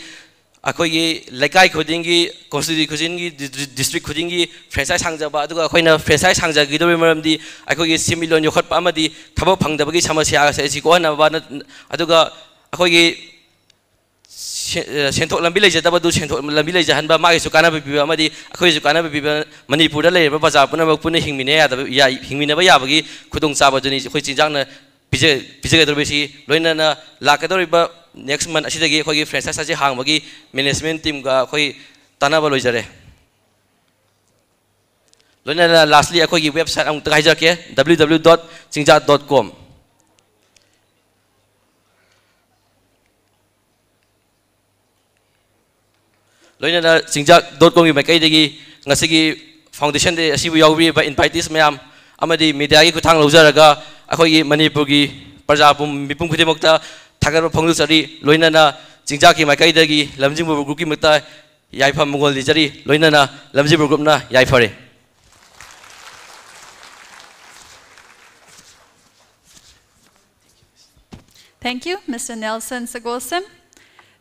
ꯑꯩꯈꯣꯏꯒꯤ ꯂꯩꯀꯥꯏ ꯈꯨꯗꯤꯡꯒꯤ, ꯀꯣꯟꯁꯇꯤꯇ꯭ꯌꯨꯟꯁꯤ ꯈꯨꯗꯤꯡꯒꯤ, ꯗꯤ-, ꯗꯤ-, ꯗꯤꯁꯇ꯭ꯔꯤꯛ ꯈꯨꯗꯤꯡꯒꯤ ꯐ꯭ꯔꯦꯟꯆꯥꯏꯁ ꯍꯥꯡꯖꯕ, ꯑꯗꯨꯒ ꯑꯩꯈꯣꯏꯅ ꯐ꯭ꯔꯦꯟꯆꯥꯏꯁ ꯍꯥꯡꯖꯈꯤꯗꯧꯔꯤꯕ ꯃꯔꯝꯗꯤ ꯑꯩꯈꯣꯏꯒꯤ ꯁꯦꯟꯃꯤꯠꯂꯣꯟ ꯌꯣꯛꯈꯠꯄ ꯑꯃꯗꯤ ꯊꯕꯛ ꯐꯪꯗꯕꯒꯤ ꯁꯃꯁ꯭ꯌꯥ ꯑꯁꯤ ꯀꯣꯛꯍꯟꯅꯕ, ꯑꯗꯨꯒ ꯑꯩꯈꯣꯏꯒꯤ ꯁꯦ-, ꯑ, ꯁꯦꯟꯊꯣꯛ ꯂꯝꯕꯤ ꯂꯩꯖꯗꯕꯗꯨ ꯁꯦꯟꯊꯣꯛ ꯂꯝꯕꯤ ꯂꯩꯖꯍꯟꯕ, ꯃꯥꯒꯤꯁꯨ ꯀꯥꯟꯅꯕ ꯄꯤꯕ ꯑꯃꯗꯤ ꯑꯩꯈꯣꯏꯒꯤꯁꯨ ꯀꯥꯟꯅꯕ ꯄꯤꯕ, ꯃꯅꯤꯄꯨꯔꯗ ꯂꯩꯔꯤꯕ ꯄ꯭ꯔꯖꯥ ꯄꯨꯝꯅꯃꯛ ꯄꯨꯟꯅ ꯍꯤꯡꯃꯤꯟꯅ ꯌꯥꯗꯕ, ꯌꯥꯏ-, ꯍꯤꯡꯃꯤꯟꯅꯕ ꯌꯥꯕꯒꯤ ꯈꯨꯗꯣꯡꯆꯥꯕꯗꯨꯅꯤ ꯑꯩꯈꯣꯏ ꯆꯤꯟꯖꯥꯛꯅ ꯄꯤꯖ-, ꯄꯤꯖꯒꯗꯧꯔꯤꯕꯁꯤ꯫ ꯂꯣꯏꯅꯅ ꯂꯥꯛꯀꯗꯧꯔꯤꯕ ꯅꯦꯛꯁ ꯃꯟ ꯑꯁꯤꯗꯒꯤ ꯑꯩꯈꯣꯏꯒꯤ ꯐ꯭ꯔꯦꯟꯆꯥꯏꯁ ꯑꯁꯤ ꯍꯥꯡꯕꯒꯤ ꯃꯦꯅꯦꯖꯃꯦꯟ ꯇꯤꯝꯒ ꯑꯩꯈꯣꯏ ꯇꯥꯟꯅꯕ ꯂꯣꯏꯖꯔꯦ꯫ ꯂꯣꯏꯅꯅ ꯂꯥꯁꯂꯤ ꯑꯩꯈꯣꯏꯒꯤ ꯋꯦꯕꯁꯥꯏꯠ ꯑꯃꯨꯛꯇ ꯍꯥꯏꯖꯔꯛꯀꯦ, W W W dot chingjak dot com꯫ ꯂꯣꯏꯅꯅ ꯆꯤꯟꯖꯥꯛ ꯗꯣꯠ ꯀꯣꯝꯒꯤ ꯃꯥꯏꯀꯩꯗꯒꯤ ꯉꯁꯤꯒꯤ ꯐꯥꯎꯟꯗꯦꯁꯟ ꯗꯦ ꯑꯁꯤꯕꯨ ꯌꯥꯎꯕꯤꯔꯤꯕ ꯏꯟꯚꯥꯏꯇꯤꯁ ꯃꯌꯥꯝ ꯑꯃꯗꯤ ꯃꯤꯗꯤꯌꯥꯒꯤ ꯈꯨꯠꯊꯥꯡ ꯂꯧꯖꯔꯒ ꯑꯩꯈꯣꯏꯒꯤ ꯃꯅꯤꯄꯨꯔꯒꯤ ꯄ꯭ꯔꯖꯥ ꯄꯨꯝ-, ꯃꯤꯄꯨꯝ ꯈꯨꯗꯤꯡꯃꯛꯇ ꯊꯥꯒꯠꯄ ꯐꯣꯡꯗꯣꯛꯆꯔꯤ꯫ ꯂꯣꯏꯅꯅ ꯆꯤꯟꯖꯥꯛꯀꯤ ꯃꯥꯏꯀꯩꯗꯒꯤ ꯂꯝꯖꯤꯡꯕ ꯒ꯭ꯔꯨꯞꯀꯤ ꯃꯛꯇ ꯌꯥꯏꯐ ꯃꯪꯒꯣꯜ ꯅꯤꯖꯔꯤ꯫ ꯂꯣꯏꯅꯅ ꯂꯝꯖꯤꯡꯕ ꯒ꯭ꯔꯨꯞꯅ ꯌꯥꯏꯐꯔꯦ꯫ Thank you, Mister Nelson Sagosem.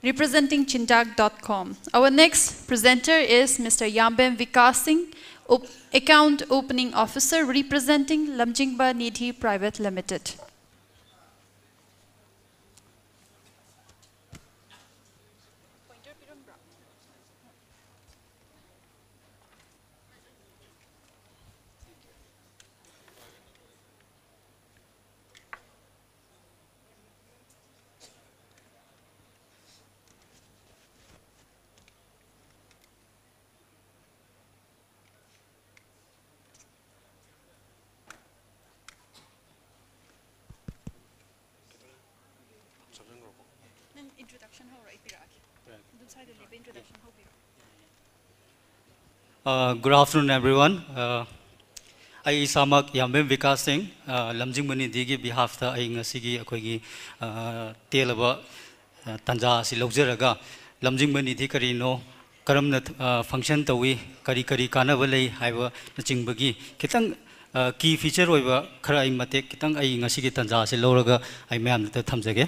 Representing chinjak dot com. Our next presenter is Mister Yambem Vikas Singh, Op- Account Opening Officer representing Lamjingba Nidhi Private Limited. ꯅꯪ introduction ꯍꯧꯔꯣ, ꯑꯩ ꯄꯤꯔꯛꯑꯒꯦ꯫ ꯑꯗꯨꯝ ꯁ꯭ꯋꯥꯏꯗ ꯂꯦꯞꯄ, introduction ꯍꯧꯕꯤꯔꯣ꯫ Uh, good afternoon, everyone. Uh, ꯑꯩ ꯏꯁꯥꯃꯛ ꯌꯥꯝꯕꯦꯝ ꯕꯤꯀꯥꯁ ꯁꯤꯡ, uh, ꯂꯝꯖꯤꯡꯕ ꯅꯤꯙꯤꯒꯤ behalfꯇ ꯑꯩ ꯉꯁꯤꯒꯤ ꯑꯩꯈꯣꯏꯒꯤ, uh, ꯇꯦꯜꯂꯕ, uh, ꯇꯥꯟꯖꯥ ꯑꯁꯤ ꯂꯧꯖꯔꯒ, ꯂꯝꯖꯤꯡꯕ ꯅꯤꯙꯤ ꯀꯔꯤꯅꯣ, ꯀꯔꯝꯅ, uh, function ꯇꯧꯏ, ꯀꯔꯤ ꯀꯔꯤ ꯀꯥꯟꯅꯕ ꯂꯩ ꯍꯥꯏꯕꯅꯆꯤꯡꯕꯒꯤ ꯈꯤꯇꯪ, uh, key feature ꯑꯣꯏꯕ ꯈꯔ ꯑꯩ ꯃꯇꯦꯛ ꯈꯤꯇꯪ ꯑꯩ ꯉꯁꯤꯒꯤ ꯇꯥꯟꯖꯥ ꯑꯁꯤ ꯂꯧꯔꯒ ꯑꯩ ꯃꯌꯥꯝꯗ ꯊꯝꯖꯒꯦ꯫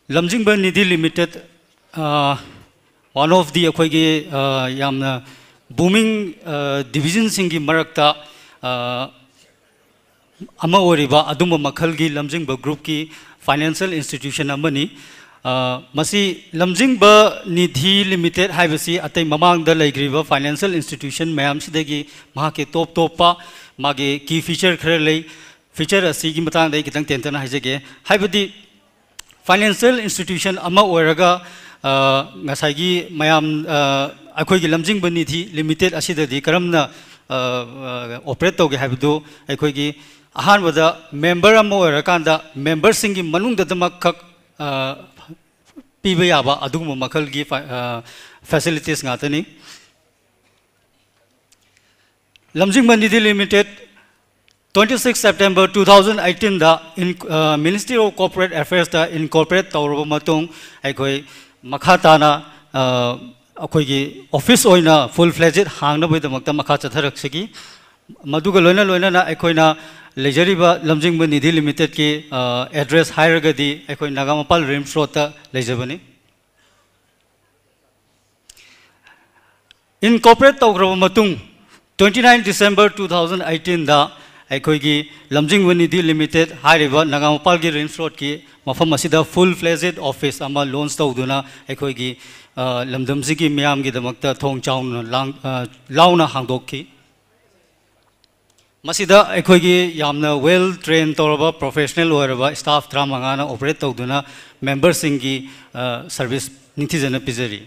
ꯂꯝꯖꯤꯡꯕ ꯅꯤꯙꯤ ꯂꯤꯃꯤꯇꯦꯠ, ꯑ, one of the ꯑꯩꯈꯣꯏꯒꯤ, ꯑ, ꯌꯥꯝꯅ booming, ꯑ, divisionꯁꯤꯡꯒꯤ ꯃꯔꯛꯇ, ꯑ, ꯑꯃ ꯑꯣꯏꯔꯤꯕ ꯑꯗꯨꯝꯕ ꯃꯈꯜꯒꯤ ꯂꯝꯖꯤꯡꯕ groupꯀꯤ financial institution ꯑꯃꯅꯤ꯫ ꯑ, ꯃꯁꯤ ꯂꯝꯖꯤꯡꯕ ꯅꯤꯙꯤ ꯂꯤꯃꯤꯇꯦꯠ ꯍꯥꯏꯕꯁꯤ ꯑꯇꯩ ꯃꯃꯥꯡꯗ ꯂꯩꯈ꯭ꯔꯤꯕ financial institution ꯃꯌꯥꯝꯁꯤꯗꯒꯤ ꯃꯍꯥꯛꯀꯤ ꯇꯣꯞ ꯇꯣꯞꯄ ꯃꯥꯒꯤ key feature ꯈꯔ ꯂꯩ꯫ Feature ꯑꯁꯤꯒꯤ ꯃꯇꯥꯡꯗ ꯑꯩ ꯈꯤꯇꯪ ꯇꯦꯟꯇꯛꯅ ꯍꯥꯏꯖꯒꯦ꯫ ꯍꯥꯏꯕꯗꯤ financial institution ꯑꯃ ꯑꯣꯏꯔꯒ, ꯑ, ꯉꯁꯥꯏꯒꯤ ꯃꯌꯥꯝ, ꯑ, ꯑꯩꯈꯣꯏꯒꯤ ꯂꯝꯖꯤꯡꯕ ꯅꯤꯙꯤ ꯂꯤꯃꯤꯇꯦꯠ ꯑꯁꯤꯗꯗꯤ ꯀꯔꯝꯅ, ꯑ, ꯑ, operate ꯇꯧꯒꯦ ꯍꯥꯏꯕꯗꯨ ꯑꯩꯈꯣꯏꯒꯤ ꯑꯍꯥꯟꯕꯗ member ꯑꯃ ꯑꯣꯏꯔꯀꯥꯟꯗ memberꯁꯤꯡꯒꯤ ꯃꯅꯨꯡꯗꯗꯃꯛꯈꯛ, ꯑ, ꯄꯤꯕ ꯌꯥꯕ ꯑꯗꯨꯒꯨꯝꯕ ꯃꯈꯜꯒꯤ ꯐ-, ꯑ, facilities ꯉꯥꯛꯇꯅꯤ꯫ Lamjingba Nidhi limited twenty six September two thousand eighteen ꯗ in-, uh, Ministry of Corporate Affairs ꯇ incorporate ꯇꯧꯔꯕ ꯃꯇꯨꯡ ꯑꯩꯈꯣꯏ ꯃꯈꯥ ꯇꯥꯅ, ꯑ, ꯑꯩꯈꯣꯏꯒꯤ office ꯑꯣꯏꯅ full fledged ꯍꯥꯡꯅꯕꯒꯤꯗꯃꯛꯇ ꯃꯈꯥ ꯆꯠꯊꯔꯛꯆꯈꯤ꯫ ꯃꯗꯨꯒ ꯂꯣꯏꯅ ꯂꯣꯏꯅꯅ ꯑꯩꯈꯣꯏꯅ ꯂꯩꯖꯔꯤꯕ ꯂꯝꯖꯤꯡꯕ ꯅꯤꯙꯤ ꯂꯤꯃꯤꯇꯦꯠꯀꯤ, ꯑ, address ꯍꯥꯏꯔꯒꯗꯤ ꯑꯩꯈꯣꯏ ꯅꯥꯒꯥꯃꯄꯥꯜ RIMS Road ꯇ ꯂꯩꯖꯕꯅꯤ꯫ Incorporate ꯇꯧꯈ꯭ꯔꯕ ꯃꯇꯨꯡ, twenty nine December two thousand eighteen ꯗ ꯑꯩꯈꯣꯏꯒꯤ ꯂꯝꯖꯤꯡꯕ ꯅꯤꯙꯤ ꯂꯤꯃꯤꯇꯦꯠ ꯍꯥꯏꯔꯤꯕ ꯅꯒꯥꯃꯄꯥꯜꯒꯤ ꯔꯤꯝꯁ ꯔꯣꯗꯀꯤ ꯃꯐꯝ ꯑꯁꯤꯗ full fledged office ꯑꯃ launch ꯇꯧꯗꯨꯅ ꯑꯩꯈꯣꯏꯒꯤ, ꯑ, ꯂꯝꯗꯝꯁꯤꯒꯤ ꯃꯤꯌꯥꯝꯒꯤꯗꯃꯛꯇ ꯊꯣꯡ ꯆꯥꯎꯅ ꯂꯥꯡ-, ꯑ, ꯂꯥꯎꯅ ꯍꯥꯡꯗꯣꯛꯈꯤ꯫ ꯃꯁꯤꯗ ꯑꯩꯈꯣꯏꯒꯤ ꯌꯥꯝꯅ well train ꯇꯧꯔꯕ professional ꯑꯣꯏꯔꯕ staff ꯇꯔꯥꯃꯉꯥꯅ operate ꯇꯧꯗꯨꯅ memberꯁꯤꯡꯒꯤ, ꯑ, service ꯅꯤꯡꯊꯤꯖꯅ ꯄꯤꯖꯔꯤ꯫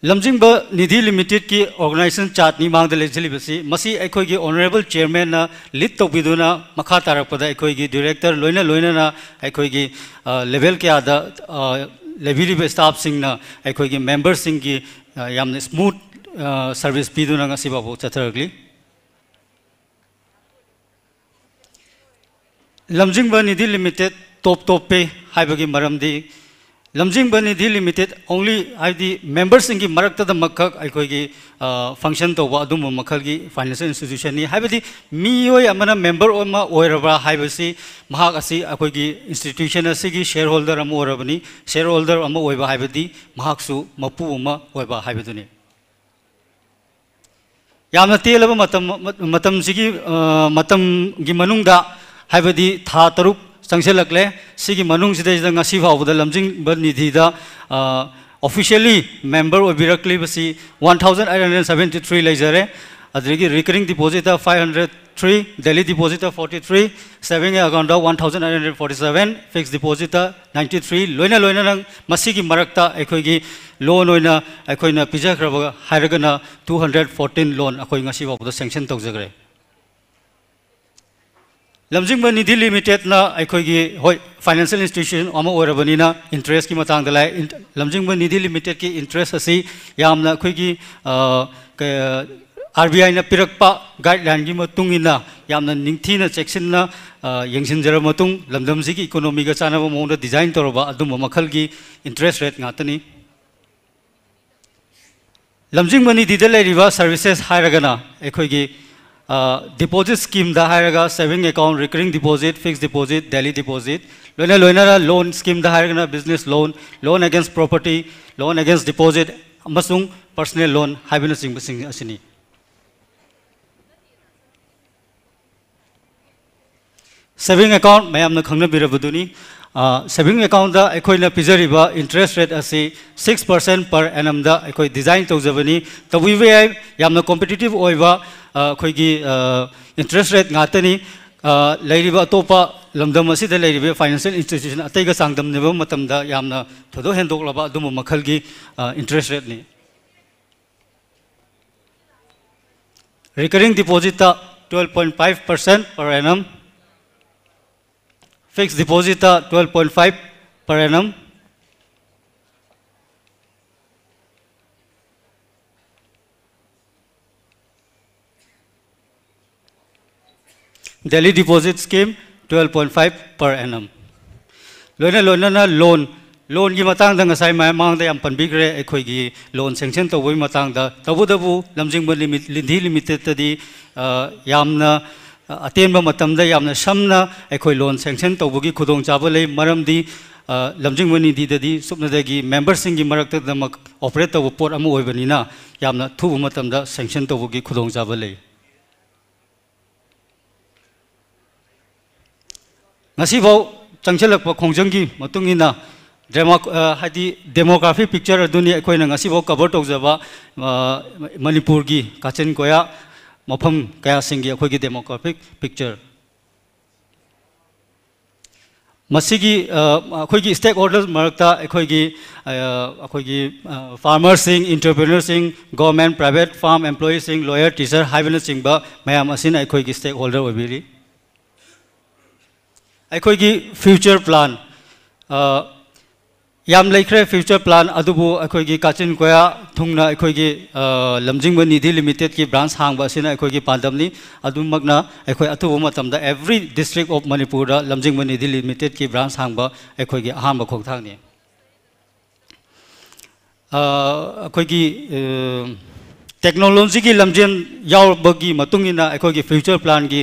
ꯂꯝꯖꯤꯡꯕ ꯅꯤꯙꯤ ꯂꯤꯃꯤꯇꯦꯠꯀꯤ organization chartꯅꯤ ꯃꯥꯡꯗ ꯂꯩꯖꯔꯤꯕꯁꯤ꯫ ꯃꯁꯤ ꯑꯩꯈꯣꯏꯒꯤ honourable chairmanꯅ lead ꯇꯧꯕꯤꯗꯨꯅ ꯃꯈꯥ ꯇꯥꯔꯛꯄꯗ ꯑꯩꯈꯣꯏꯒꯤ director ꯂꯣꯏꯅ ꯂꯣꯏꯅꯅ ꯑꯩꯈꯣꯏꯒꯤ, ꯑ, level ꯀꯌꯥꯗ, ꯑ, ꯂꯩꯕꯤꯔꯤꯕ staffꯁꯤꯡꯅ ꯑꯩꯈꯣꯏꯒꯤ memberꯁꯤꯡꯒꯤ, ꯑ, ꯌꯥꯝꯅ smooth, ꯑ, service ꯄꯤꯗꯨꯅ ꯉꯁꯤ ꯐꯥꯎꯕ ꯆꯠꯊꯔꯛꯂꯤ꯫ ꯂꯝꯖꯤꯡꯕ ꯅꯤꯙꯤ ꯂꯤꯃꯤꯇꯦꯠ top ꯇꯣꯞꯄꯤ ꯍꯥꯏꯕꯒꯤ ꯃꯔꯝꯗꯤ, ꯂꯝꯖꯤꯡꯕ ꯅꯤꯙꯤ ꯂꯤꯃꯤꯇꯦꯠ only ꯍꯥꯏꯗꯤ memberꯁꯤꯡꯒꯤ ꯃꯔꯛꯇꯗꯃꯛꯈꯛ ꯑꯩꯈꯣꯏꯒꯤ, ꯑ, function ꯇꯧꯕ ꯑꯗꯨꯝꯕ ꯃꯈꯜꯒꯤ financial institutionꯅꯤ꯫ ꯍꯥꯏꯕꯗꯤ ꯃꯤꯑꯣꯏ ꯑꯃꯅ member ꯑꯃ ꯑꯣꯏꯔꯕ꯭ꯔꯥ ꯍꯥꯏꯕꯁꯤ ꯃꯍꯥꯛ ꯑꯁꯤ ꯑꯩꯈꯣꯏꯒꯤ institution ꯑꯁꯤꯒꯤ shareholder ꯑꯃ ꯑꯣꯏꯔꯕꯅꯤ꯫ Shareholder ꯑꯃ ꯑꯣꯏꯕ ꯍꯥꯏꯕꯗꯤ ꯃꯍꯥꯛꯁꯨ ꯃꯄꯨ ꯑꯃ ꯑꯣꯏꯕ ꯍꯥꯏꯕꯗꯨꯅꯤ꯫ ꯌꯥꯝꯅ ꯇꯦꯜꯂꯕ ꯃꯇꯝ, ꯃꯇꯝꯁꯤꯒꯤ, ꯑ, ꯃꯇꯝꯒꯤ ꯃꯅꯨꯡꯗ, ꯍꯥꯏꯕꯗꯤ ꯊꯥ ꯇꯔꯨꯛ ꯆꯪꯁꯤꯜꯂꯛꯂꯦ꯫ ꯁꯤꯒꯤ ꯃꯅꯨꯡꯁꯤꯗꯩꯁꯤꯗ ꯉꯁꯤ ꯐꯥꯎꯕꯗ ꯂꯝꯖꯤꯡꯕ ꯅꯤꯙꯤꯗ, ꯑ, officially member ꯑꯣꯏꯕꯤꯔꯛꯂꯤꯕꯁꯤ one thousand eight hundred seventy three ꯂꯩꯖꯔꯦ꯫ ꯑꯗꯨꯗꯒꯤ recurring depositꯇ five hundred three, daily depositꯇ forty three, saving accountꯇ one thousand eight hundred forty seven, fixed depositꯇ ninety three, ꯂꯣꯏꯅ ꯂꯣꯏꯅꯅ ꯃꯁꯤꯒꯤ ꯃꯔꯛꯇ ꯑꯩꯈꯣꯏꯒꯤ loan ꯑꯣꯏꯅ ꯑꯩꯈꯣꯏꯅ ꯄꯤꯖꯈ꯭ꯔꯕ ꯍꯥꯏꯔꯒꯅ two hundred fourteen loan ꯑꯩꯈꯣꯏ ꯉꯁꯤ ꯐꯥꯎꯕꯗ sanction ꯇꯧꯖꯈ꯭ꯔꯦ꯫ ꯂꯝꯖꯤꯡꯕ ꯅꯤꯙꯤ ꯂꯤꯃꯤꯇꯦꯠꯅ ꯑꯩꯈꯣꯏꯒꯤ, ꯍꯣꯏ, financial institution ꯑꯃ ꯑꯣꯏꯔꯕꯅꯤꯅ interestꯀꯤ ꯃꯇꯥꯡꯗ ꯂꯥꯛꯑꯦ꯫ ꯏꯟ-, ꯂꯝꯖꯤꯡꯕ ꯅꯤꯙꯤ ꯂꯤꯃꯤꯇꯦꯠꯀꯤ interest ꯑꯁꯤ ꯌꯥꯝꯅ ꯑꯩꯈꯣꯏꯒꯤ, ꯑ, ꯀ-, RBIꯅ ꯄꯤꯔꯛꯄ guidelineꯒꯤ ꯃꯇꯨꯡ ꯏꯟꯅ ꯌꯥꯝꯅ ꯅꯤꯡꯊꯤꯅ ꯆꯦꯛꯁꯤꯟꯅ, ꯑ, ꯌꯦꯡꯁꯤꯟꯖꯔꯕ ꯃꯇꯨꯡ ꯂꯝꯗꯝꯁꯤꯒꯤ economyꯒ ꯆꯥꯟꯅꯕ ꯃꯑꯣꯡꯗ design ꯇꯧꯔꯕ ꯑꯗꯨꯝꯕ ꯃꯈꯜꯒꯤ interest rate ꯉꯥꯛꯇꯅꯤ꯫ ꯂꯝꯖꯤꯡꯕ ꯅꯤꯙꯤꯗ ꯂꯩꯔꯤꯕ services ꯍꯥꯏꯔꯒꯅ ꯑꯩꯈꯣꯏꯒꯤ ꯗꯤꯄꯣꯖꯤꯠ ꯁ꯭ꯀꯤꯝꯗ ꯍꯥꯏꯔꯒ saving account, recurring deposit, fixed deposit, daily deposit, ꯂꯣꯏꯅ ꯂꯣꯏꯅꯅ ꯂꯣꯟ ꯁ꯭ꯀꯤꯝꯗ ꯍꯥꯏꯔꯒꯅ business loan, loan against property, loan against deposit ꯑꯃꯁꯨꯡ personal loan ꯍꯥꯏꯕꯅꯆꯤꯡꯕꯁꯤꯡ ꯑꯁꯤꯅꯤ꯫ Saving account ꯃꯌꯥꯝꯅ ꯈꯪꯅꯕꯤꯔꯕꯗꯨꯅꯤ꯫ ꯁꯦꯚꯤꯡ ꯑꯦꯀꯥꯎꯟꯗ ꯑꯩꯈꯣꯏꯅ ꯄꯤꯖꯔꯤꯕ interest rate ꯑꯁꯤ six percent per annumꯗ ꯑꯩꯈꯣꯏ design ꯇꯧꯖꯕꯅꯤ꯫ ꯇꯧꯕꯤꯕ ꯌꯥꯏ, ꯌꯥꯝꯅ competitive ꯑꯣꯏꯕ, ꯑ, ꯑꯩꯈꯣꯏꯒꯤ, ꯑ, interest rate ꯉꯥꯛꯇꯅꯤ꯫ ꯑ, ꯂꯩꯔꯤꯕ ꯑꯇꯣꯞꯄ ꯂꯝꯗꯝ ꯑꯁꯤꯗ ꯂꯩꯔꯤꯕ financial institution ꯑꯇꯩꯒ ꯆꯥꯡꯗꯝꯅꯕ ꯃꯇꯝꯗ ꯌꯥꯝꯅ ꯊꯣꯏꯗꯣꯛ ꯍꯦꯟꯗꯣꯛꯂꯕ ꯑꯗꯨꯝꯕ ꯃꯈꯜꯒꯤ, ꯑ, interest rateꯅꯤ꯫ Recurring depositꯇ twelve point five percent per annum, fixed depositꯇ twelve point five per annum, daily deposit scheme twelve point five per annum꯫ ꯂꯣꯏꯅ ꯂꯣꯏꯅꯅ ꯂꯣꯟ, ꯂꯣꯟꯒꯤ ꯃꯇꯥꯡꯗ ꯉꯁꯥꯏ ꯃꯌꯥꯝ ꯃꯃꯥꯡꯗ ꯌꯥꯝ ꯄꯟꯕꯤꯈ꯭ꯔꯦ꯫ ꯑꯩꯈꯣꯏꯒꯤ ꯂꯣꯟ ꯁꯦꯡꯁꯟ ꯇꯧꯕꯒꯤ ꯃꯇꯥꯡꯗ, ꯇꯧꯕꯇꯕꯨ ꯂꯝꯖꯤꯡꯕ ꯂꯤꯃꯤꯠ, ꯂꯤꯟꯙꯤ ꯂꯤꯃꯤꯇꯦꯠꯇꯗꯤ, ꯑ, ꯌꯥꯝꯅ, ꯑ, ꯑꯇꯦꯟꯕ ꯃꯇꯝꯗ ꯌꯥꯝꯅ ꯁꯝꯅ ꯑꯩꯈꯣꯏ ꯂꯣꯟ ꯁꯦꯡꯁꯟ ꯇꯧꯕꯒꯤ ꯈꯨꯗꯣꯡꯆꯥꯕ ꯂꯩ꯫ ꯃꯔꯝꯗꯤ, ꯑ, ꯂꯝꯖꯤꯡꯕ ꯅꯤꯙꯤꯗꯗꯤ ꯁꯨꯞꯅꯗꯒꯤ ꯃꯦꯝꯕꯔꯁꯤꯡꯒꯤ ꯃꯔꯛꯇꯗꯃꯛ ꯑꯣꯄꯔꯦꯠ ꯇꯧꯕ ꯄꯣꯠ ꯑꯃ ꯑꯣꯏꯕꯅꯤꯅ ꯌꯥꯝꯅ ꯊꯨꯕ ꯃꯇꯝꯗ ꯁꯦꯡꯁꯟ ꯇꯧꯕꯒꯤ ꯈꯨꯗꯣꯡꯆꯥꯕ ꯂꯩ꯫ ꯉꯁꯤꯐꯥꯎ ꯆꯪꯁꯤꯜꯂꯛꯄ ꯈꯣꯡꯖꯪꯒꯤ ꯃꯇꯨꯡ ꯏꯟꯅ ꯗꯦꯃꯣ-, ꯑ, ꯍꯥꯏꯗꯤ demographic picture ꯑꯗꯨꯅꯤ ꯑꯩꯈꯣꯏꯅ ꯉꯁꯤꯐꯥꯎ cover ꯇꯧꯖꯕ, ꯑ, ꯃꯅꯤꯄꯨꯔꯒꯤ ꯀꯥꯆꯤꯟ ꯀꯣꯌꯥ ꯃꯐꯝ ꯀꯌꯥꯁꯤꯡꯒꯤ ꯑꯩꯈꯣꯏꯒꯤ demographic picture꯫ ꯃꯁꯤꯒꯤ, ꯑ, ꯑꯩꯈꯣꯏꯒꯤ stakeholder ꯃꯔꯛꯇ ꯑꯩꯈꯣꯏꯒꯤ, ꯑ, ꯑꯩꯈꯣꯏꯒꯤ, ꯑ, farmerꯁꯤꯡ, entrepreneurꯁꯤꯡ, government, private, farm employeeꯁꯤꯡ, lawyer, teacher ꯍꯥꯏꯕꯅꯆꯤꯡꯕ ꯃꯌꯥꯝ ꯑꯁꯤꯅ ꯑꯩꯈꯣꯏꯒꯤ stakeholder ꯑꯣꯏꯕꯤꯔꯤ꯫ ꯑꯩꯈꯣꯏꯒꯤ future plan, ꯑ, ꯌꯥꯝ ꯂꯩꯈ꯭ꯔꯦ future plan, ꯑꯗꯨꯕꯨ ꯑꯩꯈꯣꯏꯒꯤ ꯀꯥꯆꯤꯟ ꯀꯣꯌꯥ ꯊꯨꯡꯅ ꯑꯩꯈꯣꯏꯒꯤ, ꯑ, ꯂꯝꯖꯤꯡꯕ ꯅꯤꯙꯤ ꯂꯤꯃꯤꯇꯦꯠꯀꯤ branch ꯍꯥꯡꯕ ꯑꯁꯤꯅ ꯑꯩꯈꯣꯏꯒꯤ ꯄꯥꯟꯗꯝꯅꯤ꯫ ꯑꯗꯨꯃꯛꯅ ꯑꯩꯈꯣꯏ ꯑꯊꯨꯕ ꯃꯇꯝꯗ every district of ꯃꯅꯤꯄꯨꯔꯗ ꯂꯝꯖꯤꯡꯕ ꯅꯤꯙꯤ ꯂꯤꯃꯤꯇꯦꯠꯀꯤ branch ꯍꯥꯡꯕ ꯑꯩꯈꯣꯏꯒꯤ ꯑꯍꯥꯟꯕ ꯈꯣꯡꯊꯥꯡꯅꯤ꯫ ꯑ, ꯑꯩꯈꯣꯏꯒꯤ, ꯑ, ꯇꯦꯛꯅꯣꯂꯣꯖꯤꯒꯤ ꯂꯝꯖꯦꯜ ꯌꯥꯎꯔꯕꯒꯤ ꯃꯇꯨꯡ ꯏꯟꯅ ꯑꯩꯈꯣꯏꯒꯤ ꯐ꯭ꯌꯨꯆꯔ ꯄ꯭ꯂꯥꯟꯒꯤ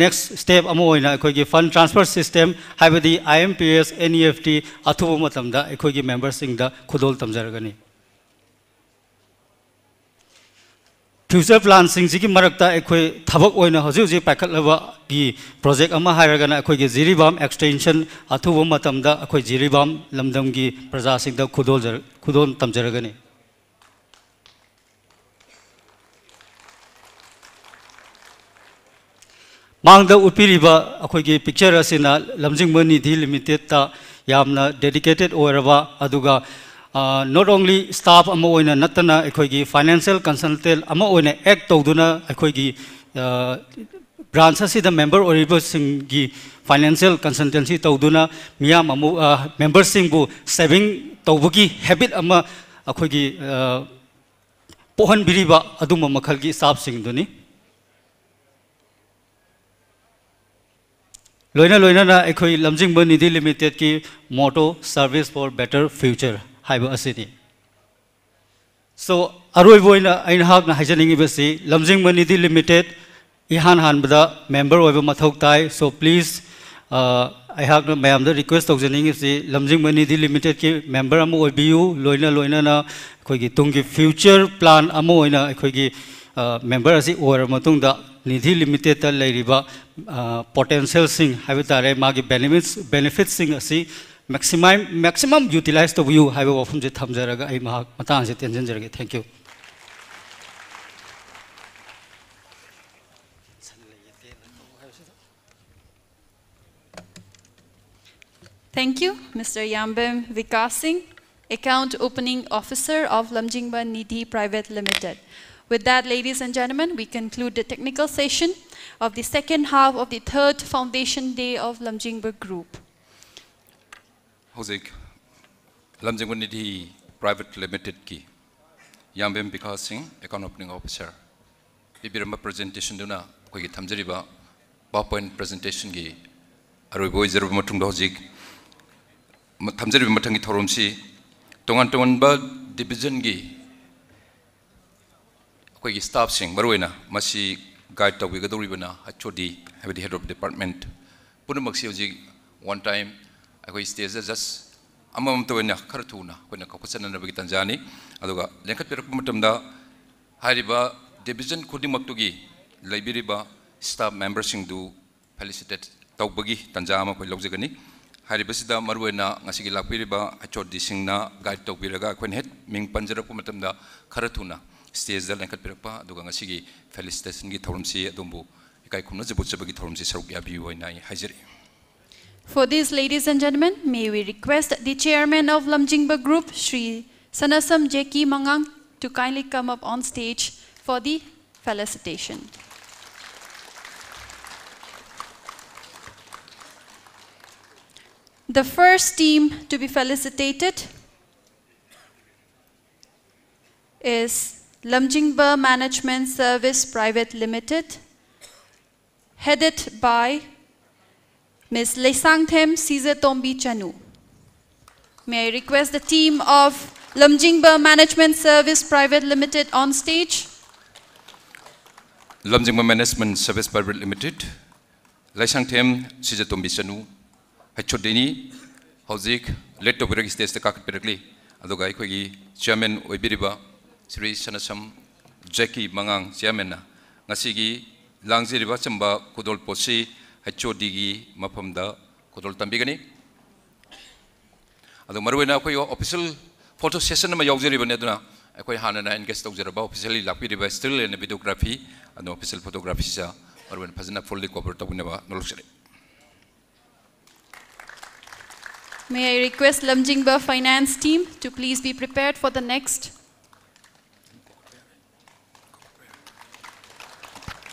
ꯅꯦꯛꯁ ꯁ꯭ꯇꯦꯞ ꯑꯃ ꯑꯣꯏꯅ ꯑꯩꯈꯣꯏꯒꯤ ꯐꯟ ꯇ꯭ꯔꯥꯟꯁꯐꯔ ꯁꯤꯁꯇꯦꯝ, ꯍꯥꯏꯕꯗꯤ I M P S, N E F T ꯑꯊꯨꯕ ꯃꯇꯝꯗ ꯑꯩꯈꯣꯏꯒꯤ ꯃꯦꯝꯕꯔꯁꯤꯡꯗ ꯈꯨꯗꯣꯜ ꯇꯝꯖꯔꯒꯅꯤ꯫ ꯐ꯭ꯌꯨꯆꯔ ꯄ꯭ꯂꯥꯟꯁꯤꯡꯁꯤꯒꯤ ꯃꯔꯛꯇ ꯑꯩꯈꯣꯏ ꯊꯕꯛ ꯑꯣꯏꯅ ꯍꯧꯖꯤꯛ ꯍꯧꯖꯤꯛ ꯄꯥꯏꯈꯠꯂꯕꯒꯤ ꯄ꯭ꯔꯣꯖꯦꯛ ꯑꯃ ꯍꯥꯏꯔꯒꯅ ꯑꯩꯈꯣꯏꯒꯤ ꯖꯤꯔꯤꯕꯥꯝ ꯑꯦꯛꯁꯇꯦꯟꯁꯟ ꯑꯊꯨꯕ ꯃꯇꯝꯗ ꯑꯩꯈꯣꯏ ꯖꯤꯔꯤꯕꯥꯝ ꯂꯝꯗꯝꯒꯤ ꯄ꯭ꯔꯖꯥꯁꯤꯡꯗ ꯈꯨꯗꯣꯜꯖ-, ꯈꯨꯗꯣꯜ ꯇꯝꯖꯔꯒꯅꯤ꯫ ꯃꯥꯡꯗ ꯎꯠꯄꯤꯔꯤꯕ ꯑꯩꯈꯣꯏꯒꯤ ꯄꯤꯛꯆꯔ ꯑꯁꯤꯅ ꯂꯝꯖꯤꯡꯕ ꯅꯤꯙꯤ ꯂꯤꯃꯤꯇꯦꯠꯇ ꯌꯥꯝꯅ ꯗꯦꯗꯤꯀꯦꯇꯦꯠ ꯑꯣꯏꯔꯕ, ꯑꯗꯨꯒ not only staff ꯑꯃ ꯑꯣꯏꯅ ꯅꯠꯇꯅ ꯑꯩꯈꯣꯏꯒꯤ ꯐꯥꯏꯅꯥꯟꯁꯤꯌꯦꯜ ꯀꯟꯁꯜꯇꯦꯟ ꯑꯃ ꯑꯣꯏꯅ ꯑꯦꯛ ꯇꯧꯗꯨꯅ ꯑꯩꯈꯣꯏꯒꯤ ꯕ꯭ꯔꯥꯟꯁ ꯑꯁꯤꯗ ꯃꯦꯝꯕꯔ ꯑꯣꯏꯔꯤꯕꯁꯤꯡꯒꯤ ꯐꯥꯏꯅꯥꯟꯁꯤꯌꯦꯜ ꯀꯟꯁꯜꯇꯦꯟꯁꯤ ꯇꯧꯗꯨꯅ ꯃꯤꯌꯥꯝ ꯑꯃꯨꯛ, ꯃꯦꯝꯕꯔꯁꯤꯡꯕꯨ ꯁꯦꯚꯤꯡ ꯇꯧꯕꯒꯤ ꯍꯦꯕꯤꯠ ꯑꯃ ꯑꯩꯈꯣꯏꯒꯤ ꯄꯣꯛꯍꯟꯕꯤꯔꯤꯕ ꯑꯗꯨꯝꯕ ꯃꯈꯜꯒꯤ ꯁ꯭ꯇꯥꯐꯁꯤꯡꯗꯨꯅꯤ꯫ ꯂꯣꯏꯅ ꯂꯣꯏꯅꯅ ꯑꯩꯈꯣꯏ ꯂꯝꯖꯤꯡꯕ Nidhi ꯂꯤꯃꯤꯇꯦꯠꯀꯤ ꯃꯣꯇꯣ, "Service for better future" ꯍꯥꯏꯕ ꯑꯁꯤꯅꯤ꯫ ꯁꯣ, ꯑꯔꯣꯏꯕ ꯑꯣꯏꯅ ꯑꯩꯅꯍꯥꯛꯅ ꯍꯥꯏꯖꯅꯤꯡꯉꯤꯕꯁꯤ, ꯂꯝꯖꯤꯡꯕ ꯅꯤꯙꯤ ꯂꯤꯃꯤꯇꯦꯠ ꯏꯍꯥꯟ ꯍꯥꯟꯕꯗ ꯃꯦꯝꯕꯔ ꯑꯣꯏꯕ ꯃꯊꯧ ꯇꯥꯏ꯫ ꯁꯣ, ꯄ꯭ꯂꯤꯖ, ꯑꯩꯍꯥꯛꯅ ꯃꯌꯥꯝꯗ ꯔꯤꯀ꯭ꯋꯦꯁ ꯇꯧꯖꯅꯤꯡꯉꯤꯁꯤ, ꯂꯝꯖꯤꯡꯕ ꯅꯤꯙꯤ ꯂꯤꯃꯤꯇꯦꯠꯀꯤ ꯃꯦꯝꯕꯔ ꯑꯃ ꯑꯣꯏꯕꯤꯌꯨ, ꯂꯣꯏꯅ ꯂꯣꯏꯅꯅ ꯑꯩꯈꯣꯏꯒꯤ ꯇꯨꯡꯒꯤ ꯐ꯭ꯌꯨꯆꯔ ꯄ꯭ꯂꯥꯟ ꯑꯃ ꯑꯣꯏꯅ ꯑꯩꯈꯣꯏꯒꯤ ꯃꯦꯝꯕꯔ ꯑꯁꯤ ꯑꯣꯏꯔꯕ ꯃꯇꯨꯡꯗ ꯅꯤꯙꯤ ꯂꯤꯃꯤꯇꯦꯠꯇ ꯂꯩꯔꯤꯕ ꯄꯣꯇꯦꯟꯁꯤꯌꯦꯜꯁꯤꯡ ꯍꯥꯏꯕ ꯇꯥꯔꯦ, ꯃꯥꯒꯤ ꯕꯦꯅꯤꯐꯤꯠꯁ, ꯕꯦꯅꯤꯐꯤꯠꯁꯤꯡ ꯑꯁꯤ ꯃꯦꯛꯁꯤꯃꯥꯏ-, ꯃꯦꯛꯁꯤꯃꯝ ꯌꯨꯇꯤꯂꯥꯏꯁ ꯇꯧꯕꯤꯌꯨ ꯍꯥꯏꯕ ꯋꯥꯐꯝꯁꯦ ꯊꯝꯖꯔꯒ ꯑꯩ ꯃꯍꯥꯛ ꯃꯇꯥꯡ ꯑꯁꯤꯗ ꯇꯦꯟꯁꯤꯟꯖꯔꯒꯦ꯫ Thank you. Thank you, Mister Yambem Vikas Singh, Account Opening Officer of Lamjingba Nidhi Private Limited. With that, ladies and gentlemen, we conclude the technical session of the second half of the third foundation day of Lamjingba Group. ꯍꯧꯖꯤꯛ ꯂꯝꯖꯤꯡꯕ Nidhi private ꯂꯤꯃꯤꯇꯦꯠꯀꯤ ꯌꯥꯝꯕꯦꯝ Vikas ꯁꯤꯡ, account opening officer, ꯄꯤꯕꯤꯔꯝꯕ ꯄ꯭ꯔꯖꯦꯟꯇꯦꯁꯟꯗꯨꯅ ꯑꯩꯈꯣꯏꯒꯤ ꯊꯝꯖꯔꯤꯕ power point ꯄ꯭ꯔꯖꯦꯟꯇꯦꯁꯟꯒꯤ ꯑꯔꯣꯏꯕ ꯑꯣꯏꯖꯔꯕ ꯃꯇꯨꯡꯗ, ꯍꯧꯖꯤꯛ ꯊꯝꯖꯔꯤꯕ ꯃꯊꯪꯒꯤ ꯊꯧꯔꯝꯁꯤ ꯇꯣꯉꯥꯟ ꯇꯣꯉꯥꯟꯕ ꯗꯤꯕꯤꯖꯟꯒꯤ ꯑꯩꯈꯣꯏꯒꯤ staffꯁꯤꯡ, ꯃꯔꯨꯑꯣꯏꯅ ꯃꯁꯤ guide ꯇꯧꯕꯤꯒꯗꯧꯔꯤꯕꯅ H O D, ꯍꯥꯏꯕꯗꯤ Head of Department, ꯄꯨꯝꯅꯃꯛꯁꯤ ꯍꯧꯖꯤꯛ one time ꯑꯩꯈꯣꯏ stageꯇ just ꯑꯃꯃꯝꯇ ꯑꯣꯏꯅ ꯈꯔ ꯊꯨꯅ ꯑꯩꯈꯣꯏꯅ ꯀꯧꯈꯠꯆꯅꯅꯕꯒꯤ ꯇꯥꯟꯖꯥꯅꯤ꯫ ꯑꯗꯨꯒ ꯂꯦꯡꯈꯠꯄꯤꯔꯛꯄ ꯃꯇꯝꯗ ꯍꯥꯏꯔꯤꯕ division ꯈꯨꯗꯤꯡꯃꯛꯇꯨꯒꯤ ꯂꯩꯕꯤꯔꯤꯕ staff memberꯁꯤꯡꯗꯨ felicitate ꯇꯧꯕꯒꯤ ꯇꯥꯟꯖꯥ ꯑꯃ ꯑꯩꯈꯣꯏ ꯂꯧꯖꯒꯅꯤ꯫ ꯍꯥꯏꯔꯤꯕꯁꯤꯗ ꯃꯔꯨꯑꯣꯏꯅ ꯉꯁꯤꯒꯤ ꯂꯥꯛꯄꯤꯔꯤꯕ H O Dꯁꯤꯡꯅ guide ꯇꯧꯕꯤꯔꯒ ꯑꯩꯈꯣꯏꯅ ꯍꯦꯛ ꯃꯤꯡ ꯄꯟꯖꯔꯛꯄ ꯃꯇꯝꯗ ꯈꯔ ꯊꯨꯅ stageꯇ ꯂꯦꯡꯈꯠꯄꯤꯔꯛꯄ, ꯑꯗꯨꯒ ꯉꯁꯤꯒꯤ felicitationꯒꯤ ꯊꯧꯔꯝꯁꯤ ꯑꯗꯣꯝꯕꯨ ꯏꯀꯥꯏ ꯈꯨꯝꯅꯖꯕ ꯎꯠꯆꯕꯒꯤ ꯊꯧꯔꯝꯁꯤ ꯁꯔꯨꯛ ꯌꯥꯕꯤꯌꯨ ꯍꯥꯏꯅ ꯑꯩ ꯍꯥꯏꯖꯔꯤ꯫ For this, ladies and gentlemen, may we request the chairman of Lamjingba Group, Shri Sanasam Jeki Mangang, to kindly come up on stage for the felicitation. The first team to be felicitated is Lamjingba Management Service Private Limited, headed by Miss Leisangthem Sizetombi Chanu. May I request the team of Lamjingba Management Service Private Limited on stage? Lamjingba Management Service Private Limited, Leisangthem Sizetombi Chanu, H O Dꯅꯤ, ꯍꯧꯖꯤꯛ lead ꯇꯧꯕꯤꯔꯒ stageꯇ ꯀꯥꯈꯠꯄꯤꯔꯛꯂꯤ꯫ ꯑꯗꯨꯒ ꯑꯩꯈꯣꯏꯒꯤ chairman ꯑꯣꯏꯕꯤꯔꯤꯕ Shri Sanasam Jeki ꯃꯉꯥꯡ chairmanꯅ ꯉꯁꯤꯒꯤ ꯂꯥꯡꯖꯔꯤꯕ ꯑꯆꯝꯕ ꯈꯨꯗꯣꯜ ꯄꯣꯠꯁꯤ H O Dꯒꯤ ꯃꯐꯝꯗ ꯈꯨꯗꯣꯜ ꯇꯝꯕꯤꯒꯅꯤ꯫ ꯑꯗꯣ ꯃꯔꯨꯑꯣꯏꯅ ꯑꯩꯈꯣꯏ official photo session ꯑꯃ ꯌꯥꯎꯖꯔꯤꯕꯅꯤ, ꯑꯗꯨꯅ ꯑꯩꯈꯣꯏ ꯍꯥꯟꯅꯅ engage ꯇꯧꯖꯔꯕ officially ꯂꯥꯛꯄꯤꯔꯤꯕ still and videography ꯑꯗꯣ official photographyꯁꯦ ꯃꯔꯨꯑꯣꯏꯅ ꯐꯖꯅ fully cover ꯇꯧꯕꯤꯅꯕ ꯅꯣꯜꯂꯛꯆꯔꯤ꯫ May I request Lamjingba Finance team to please be prepared for the next.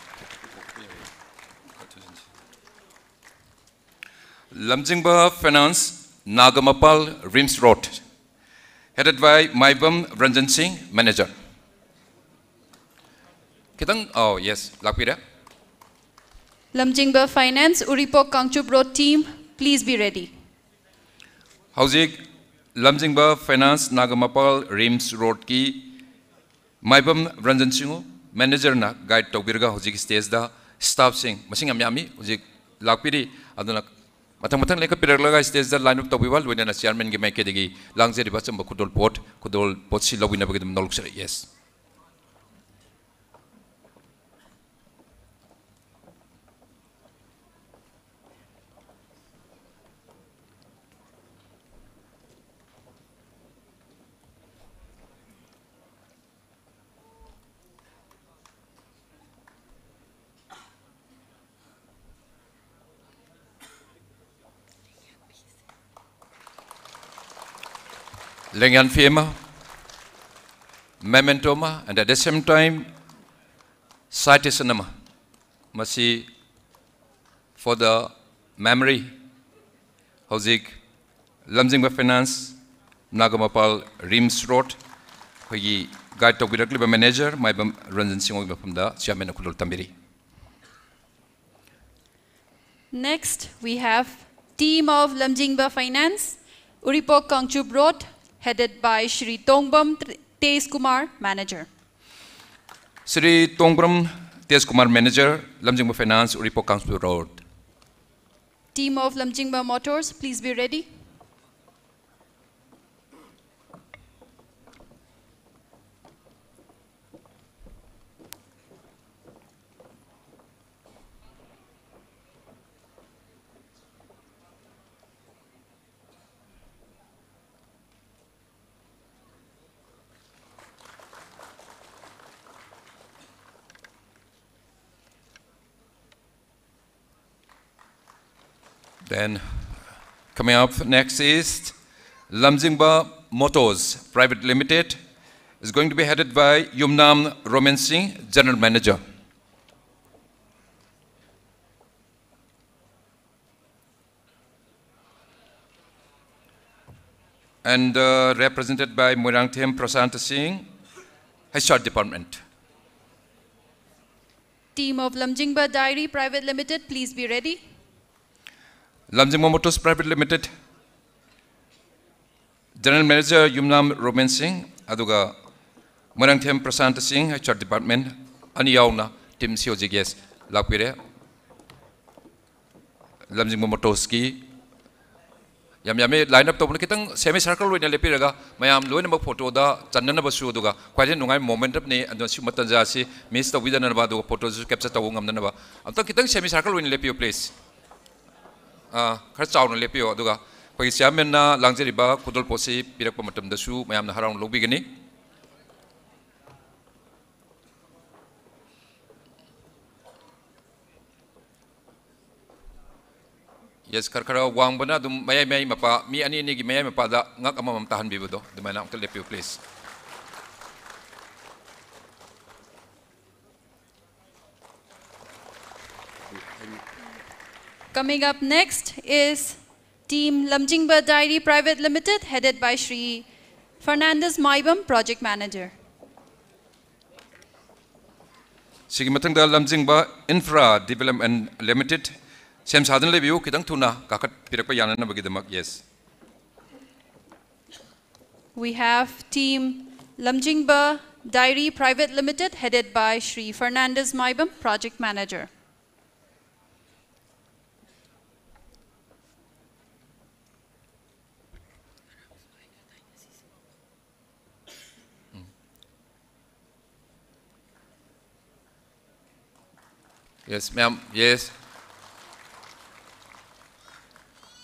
Lamjingba Finance, Nagamapal, RIMS Road, headed by Maibam Ranjan Singh, manager. ꯈꯤꯇꯪ, oh, yes, ꯂꯥꯛꯄꯤꯔꯦ꯫ Lamjingba Finance, Uripok Kangchup Road team, please be ready. ꯍꯧꯖꯤꯛ Lamjingba Finance, Nagamapal, RIMS Roadꯀꯤ ꯃꯥꯏꯕꯝ ꯔꯟꯖꯟ ꯁꯤꯡꯍ, ꯃꯦꯅꯦꯖꯔꯅ guide ꯇꯧꯕꯤꯔꯒ ꯍꯧꯖꯤꯛ ꯁ꯭ꯇꯦꯖꯇ ꯁ꯭ꯇꯥꯐꯁꯤꯡ ꯃꯁꯤꯡ ꯌꯥꯝ ꯌꯥꯝꯃꯤ ꯍꯧꯖꯤꯛ ꯂꯥꯛꯄꯤꯔꯤ꯫ ꯑꯗꯨꯅ ꯃꯊꯪ ꯃꯊꯪ ꯂꯦꯡꯈꯠꯄꯤꯔꯛꯂꯒ ꯁ꯭ꯇꯦꯖꯇ ꯂꯥꯏꯟ ꯑꯞ ꯇꯧꯕꯤꯕ, ꯂꯣꯏꯅꯅ ꯆꯤꯌꯥꯔꯃꯦꯟꯒꯤ ꯃꯥꯏꯀꯩꯗꯒꯤ ꯂꯥꯡꯖꯔꯤꯕ ꯑꯆꯝꯕ ꯈꯨꯗꯣꯜꯄꯣꯠ, ꯈꯨꯗꯣꯜꯄꯣꯠꯁꯤ ꯂꯧꯕꯤꯅꯕꯒꯤꯗꯃꯛ ꯅꯣꯂꯨꯛꯆꯔꯤ꯫ ꯌꯦꯁ꯫ ꯂꯦꯡꯌꯥꯟꯐꯤ ꯑꯃ, memento ꯑꯃ, and at the same time citation ꯑꯃ꯫ ꯃꯁꯤ for the memory꯫ ꯍꯧꯖꯤꯛ ꯂꯝꯖꯤꯡꯕ ꯐꯥꯏꯅꯥꯟꯁ, ꯅꯥꯒꯥꯃꯄꯥꯜ ꯔꯤꯝꯁ ꯔꯣꯗ, ꯑꯩꯈꯣꯏꯒꯤ ꯒꯥꯏꯗ ꯇꯧꯕꯤꯔꯛꯂꯤꯕ ꯃꯦꯅꯦꯖꯔ ꯃꯥꯏꯕꯝ ꯔꯟꯖꯟ ꯁꯤꯡꯍꯒꯤ ꯃꯐꯝꯗ ꯆꯤꯌꯥꯔꯃꯦꯟꯅ ꯈꯨꯗꯣꯜ ꯇꯝꯕꯤꯔꯤ꯫ Next, we have team of Lamjingba Finance, Uripok Kangchup Road, headed by Shri Tongbam T-, Tej Kumar, Manager. Shri Tongbam Tej Kumar, Manager, Lamjingba Finance, Uripok Kangchup Road. Team of Lamjingba Motors, please be ready. Then, coming up next is Lamjingba Motors Private Limited. Is going to be headed by Yumnam Roman Singh, General Manager. And, uh, represented by Moirangthem Prasanta Singh, H R Department. Team of Lamjingba Dairy Private Limited, please be ready. Lamjingba Motors Private Limited, General Manager Yumnam Roman Singh, ꯑꯗꯨꯒ ꯃꯣꯏꯔꯥꯡꯊꯦꯝ ꯄ꯭ꯔꯁꯥꯟꯇ ꯁꯤꯡ, H R department, ꯑꯅꯤ ꯌꯥꯎꯅ team ꯁꯤ ꯑꯣ G gas ꯂꯥꯛꯄꯤꯔꯦ꯫ ꯂꯝꯖꯤꯡꯕ ꯃꯣꯇꯣꯔꯁꯀꯤ ꯌꯥꯝ ꯌꯥꯝꯃꯤ line up ꯇꯧꯕꯅ꯫ ꯈꯤꯇꯪ ꯁꯦꯃꯤ ꯁꯔꯀꯜ ꯑꯣꯏꯅ ꯂꯦꯞꯄꯤꯔꯒ ꯃꯌꯥꯝ ꯂꯣꯏꯅꯃꯛ ꯐꯣꯇꯣꯗ ꯆꯟꯅꯅꯕꯁꯨ, ꯑꯗꯨꯒ ꯈ꯭ꯋꯥꯏꯗꯒꯤ ꯅꯨꯡꯉꯥꯏꯕ ꯃꯣꯃꯦꯟꯠ ꯑꯃꯅꯤ꯫ ꯑꯗꯨꯅ ꯁꯤꯒꯨꯝꯕ ꯇꯟꯖꯥ ꯑꯁꯤ ꯃꯤꯁ ꯇꯧꯕꯤꯗꯅꯕ, ꯑꯗꯨꯒ ꯐꯣꯇꯣꯁꯨ ꯀꯦꯞꯆꯔ ꯇꯧꯕ ꯉꯝꯅꯅꯕ ꯑꯝꯇꯪ ꯈꯤꯇꯪ ꯁꯦꯃꯤ ꯁꯔꯀꯜ ꯑꯣꯏꯅ ꯂꯦꯞꯄꯤꯌꯨ ꯄ꯭ꯂꯤꯖ꯫ ꯑꯥ, ꯈꯔ ꯆꯥꯎꯅ ꯂꯦꯞꯄꯤꯌꯨ꯫ ꯑꯗꯨꯒ ꯑꯩꯈꯣꯏꯒꯤ ꯆꯤꯌꯥꯔꯃꯦꯟꯅ ꯂꯥꯡꯖꯔꯤꯕ ꯈꯨꯗꯣꯜꯄꯣꯠꯁꯤ ꯄꯤꯔꯛꯄ ꯃꯇꯝꯗꯁꯨ ꯃꯌꯥꯝꯅ ꯍꯔꯥꯎꯅ ꯂꯧꯕꯤꯒꯅꯤ꯫ ꯌꯦꯁ, ꯈꯔ ꯈꯔ ꯋꯥꯡꯕꯅ ꯑꯗꯨꯝ ꯃꯌꯥꯏ ꯃꯌꯥꯏ ꯃꯄꯥ, ꯃꯤ ꯑꯅꯤ ꯑꯅꯤꯒꯤ ꯃꯌꯥꯏ ꯃꯄꯥꯗ ꯉꯛ ꯑꯃꯃꯝ ꯇꯥꯍꯟꯕꯤꯕꯗꯣ, ꯑꯗꯨꯃꯥꯏꯅ ꯑꯝꯇ ꯂꯦꯞꯄꯤꯌꯨ please. Coming up next is Team Lamjingba Dairy Private Limited, headed by Shri Fernandez Maibam, Project Manager. ꯁꯤꯒꯤ ꯃꯊꯪꯗ ꯂꯝꯖꯤꯡꯕ ꯏꯟꯐ꯭ꯔꯥ ꯗꯤꯕꯦꯂꯞꯃꯦꯟ ꯂꯤꯃꯤꯇꯦꯠ, ꯁꯦꯝ ꯁꯥꯗꯨꯅ ꯂꯩꯕꯤꯌꯨ, ꯈꯤꯇꯪ ꯊꯨꯅ ꯀꯥꯈꯠꯄꯤꯔꯛꯄ ꯌꯥꯅꯅꯕꯒꯤꯗꯃꯛ꯫ Yes. We have Team Lamjingba Dairy Private Limited, headed by Shri Fernandez Maibam, Project Manager. Yes ꯃꯌꯥꯝ, yes.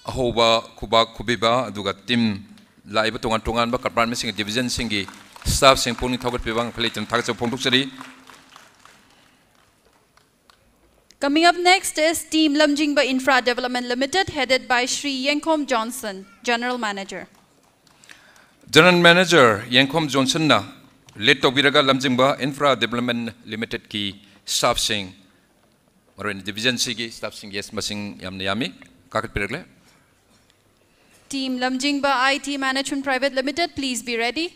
ꯑꯍꯧꯕ ꯈꯨꯕꯥꯛ ꯈꯨꯕꯤꯕ, ꯑꯗꯨꯒ ꯇꯤꯝ ꯂꯥꯛꯏꯕ ꯇꯣꯉꯥꯟ ꯇꯣꯉꯥꯟꯕ ꯀꯝꯄꯥꯔꯠꯃꯦꯟꯁꯤꯡꯒꯤ, ꯗꯤꯕꯤꯖꯟꯁꯤꯡꯒꯤ ꯁ꯭ꯇꯥꯐꯁꯤꯡ ꯄꯨꯛꯅꯤꯡ ꯊꯧꯒꯠꯄꯤꯕ ꯂꯩꯇꯅ ꯊꯥꯒꯠꯆꯕ ꯐꯣꯡꯗꯣꯛꯆꯔꯤ꯫ Coming up next is Team Lamjingba Infra Development Limited, headed by Shri Yengkhom Johnson, General Manager. General manager ꯌꯦꯡꯈꯣꯝ ꯖꯣꯟꯁꯟꯅ lead ꯇꯧꯕꯤꯔꯒ ꯂꯝꯖꯤꯡꯕ ꯏꯟꯐ꯭ꯔꯥ ꯗꯤꯕꯦꯂꯞꯃꯦꯟ ꯂꯤꯃꯤꯇꯦꯠꯀꯤ ꯁ꯭ꯇꯥꯐꯁꯤꯡ, ꯃꯔꯨꯑꯣꯏꯅ ꯗꯤꯕꯤꯖꯟ ꯁꯤꯒꯤ ꯁ꯭ꯇꯥꯐꯁꯤꯡ, ꯌꯦꯁ, ꯃꯁꯤꯡ ꯌꯥꯝꯅ ꯌꯥꯝꯃꯤ, ꯀꯥꯈꯠꯄꯤꯔꯛꯂꯦ꯫ Team Lamjingba I T Management Private Limited, please be ready.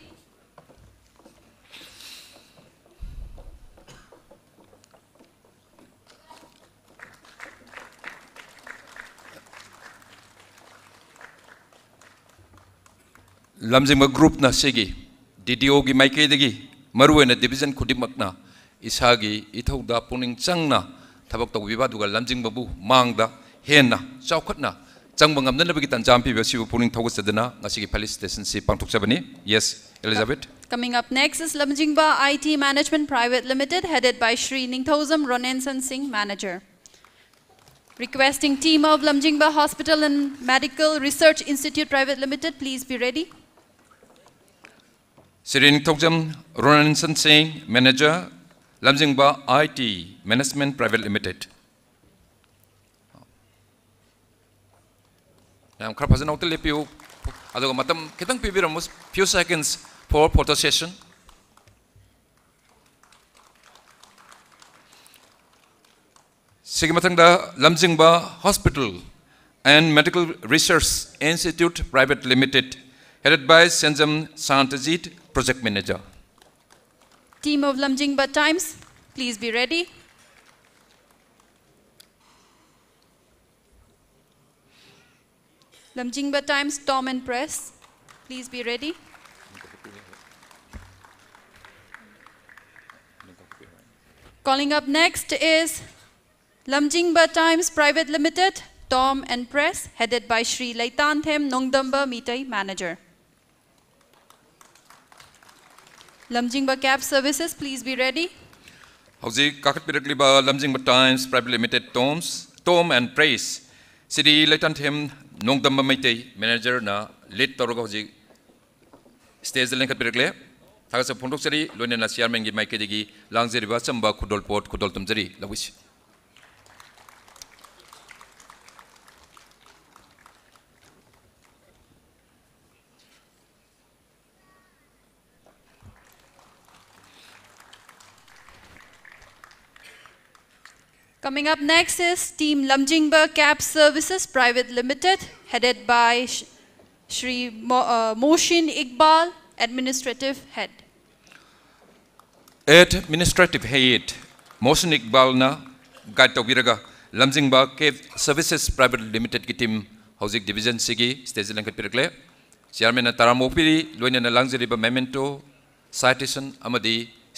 ꯂꯝꯖꯤꯡꯕ ꯒ꯭ꯔꯨꯞꯅ ꯁꯤꯒꯤ ꯗꯤ ꯗꯤ ꯑꯣꯒꯤ ꯃꯥꯏꯀꯩꯗꯒꯤ ꯃꯔꯨꯑꯣꯏꯅ division ꯈꯨꯗꯤꯡꯃꯛꯅ ꯏꯁꯥꯒꯤ ꯏꯊꯧꯗ ꯄꯨꯛꯅꯤꯡ ꯆꯪꯅ ꯊꯕꯛ ꯇꯧꯕꯤꯕ, ꯑꯗꯨꯒ ꯂꯝꯖꯤꯡꯕꯕꯨ ꯃꯥꯡꯗ ꯍꯦꯟꯅ ꯆꯥꯎꯈꯠꯅ ꯆꯪꯕ ꯉꯝꯅꯅꯕꯒꯤ ꯇꯥꯟꯖꯥ ꯑꯃ ꯄꯤꯕ ꯑꯁꯤꯕꯨ ꯄꯨꯛꯅꯤꯡ ꯊꯧꯒꯠꯆꯗꯨꯅ ꯉꯁꯤꯒꯤ felicitationꯁꯤ ꯄꯥꯡꯊꯣꯛꯆꯕꯅꯤ꯫ Yes, Elizabeth. Coming up next is Lamjingba I T Management Private Limited, headed by Shri Ningthoujam Ronensan Singh, Manager. Requesting team of Lamjingba Hospital and Medical Research Institute Private Limited, please be ready. Shri Ningthoujam Ronensan Singh, Manager, Lamjingba I T Management Private Limited. ꯃꯌꯥꯝ ꯈꯔ ꯐꯖꯅ ꯑꯃꯨꯛꯇ ꯂꯦꯞꯄꯤꯌꯨ, ꯑꯗꯨꯒ ꯃꯇꯝ ꯈꯤꯇꯪ ꯄꯤꯕꯤꯔꯝꯃꯨ, few seconds for photo session. ꯁꯤꯒꯤ ꯃꯊꯪꯗ ꯂꯝꯖꯤꯡꯕ Hospital and Medical Research Institute Private Limited, headed by Senjam Santajit, Project Manager. Team of Lamjingba Times, please be ready. Lamjingba Times, Tom and Press, please be ready. Calling up next is Lamjingba Times Private Limited, Tom and Press, headed by Shri Leitanthem Nongdamba Meitei, Manager. Lamjingba Cab Services, please be ready. ꯍꯧꯖꯤꯛ ꯀꯥꯈꯠꯄꯤꯔꯛꯂꯤꯕ ꯂꯝꯖꯤꯡꯕ Times Private Limited, Toms, Tom and Press, CD ꯂꯩꯇꯥꯟꯊꯦꯝ ꯅꯣꯡꯗꯝꯕ Meitei, Manager ꯅ lead ꯇꯧꯔꯒ ꯍꯧꯖꯤꯛ stageꯗ ꯂꯦꯡꯈꯠꯄꯤꯔꯛꯂꯦ꯫ ꯊꯥꯒꯠꯆꯕ ꯐꯣꯡꯗꯣꯛꯆꯔꯤ꯫ ꯂꯣꯏꯅꯅ Chairman ꯒꯤ ꯃꯥꯏꯀꯩꯗꯒꯤ ꯂꯥꯡꯖꯔꯤꯕ ꯑꯆꯝꯕ ꯈꯨꯗꯣꯜꯄꯣꯠ ꯈꯨꯗꯣꯜ ꯇꯝꯖꯔꯤ꯫ ꯂꯧꯕꯤꯁꯤ꯫ Coming up next is Team Lamjingba Cab Services Private Limited, headed by Sh-, Shri Mo-, uh, Mohsin Iqbal, Administrative Head. Administrative Head Mohsin Iqbal ꯅ guide ꯇꯧꯕꯤꯔꯒ ꯂꯝꯖꯤꯡꯕ Cab Services Private Limited ꯀꯤ team ꯍꯧꯖꯤꯛ division ꯁꯤꯒꯤ stageꯗ ꯂꯦꯡꯈꯠꯄꯤꯔꯛꯂꯦ꯫ Chairman ꯅ ꯇꯔꯥꯝꯅ ꯑꯣꯛꯄꯤꯔꯤ, ꯂꯣꯏꯅꯅ ꯂꯥꯡꯖꯔꯤꯕ memento, citation ꯑꯃꯗꯤ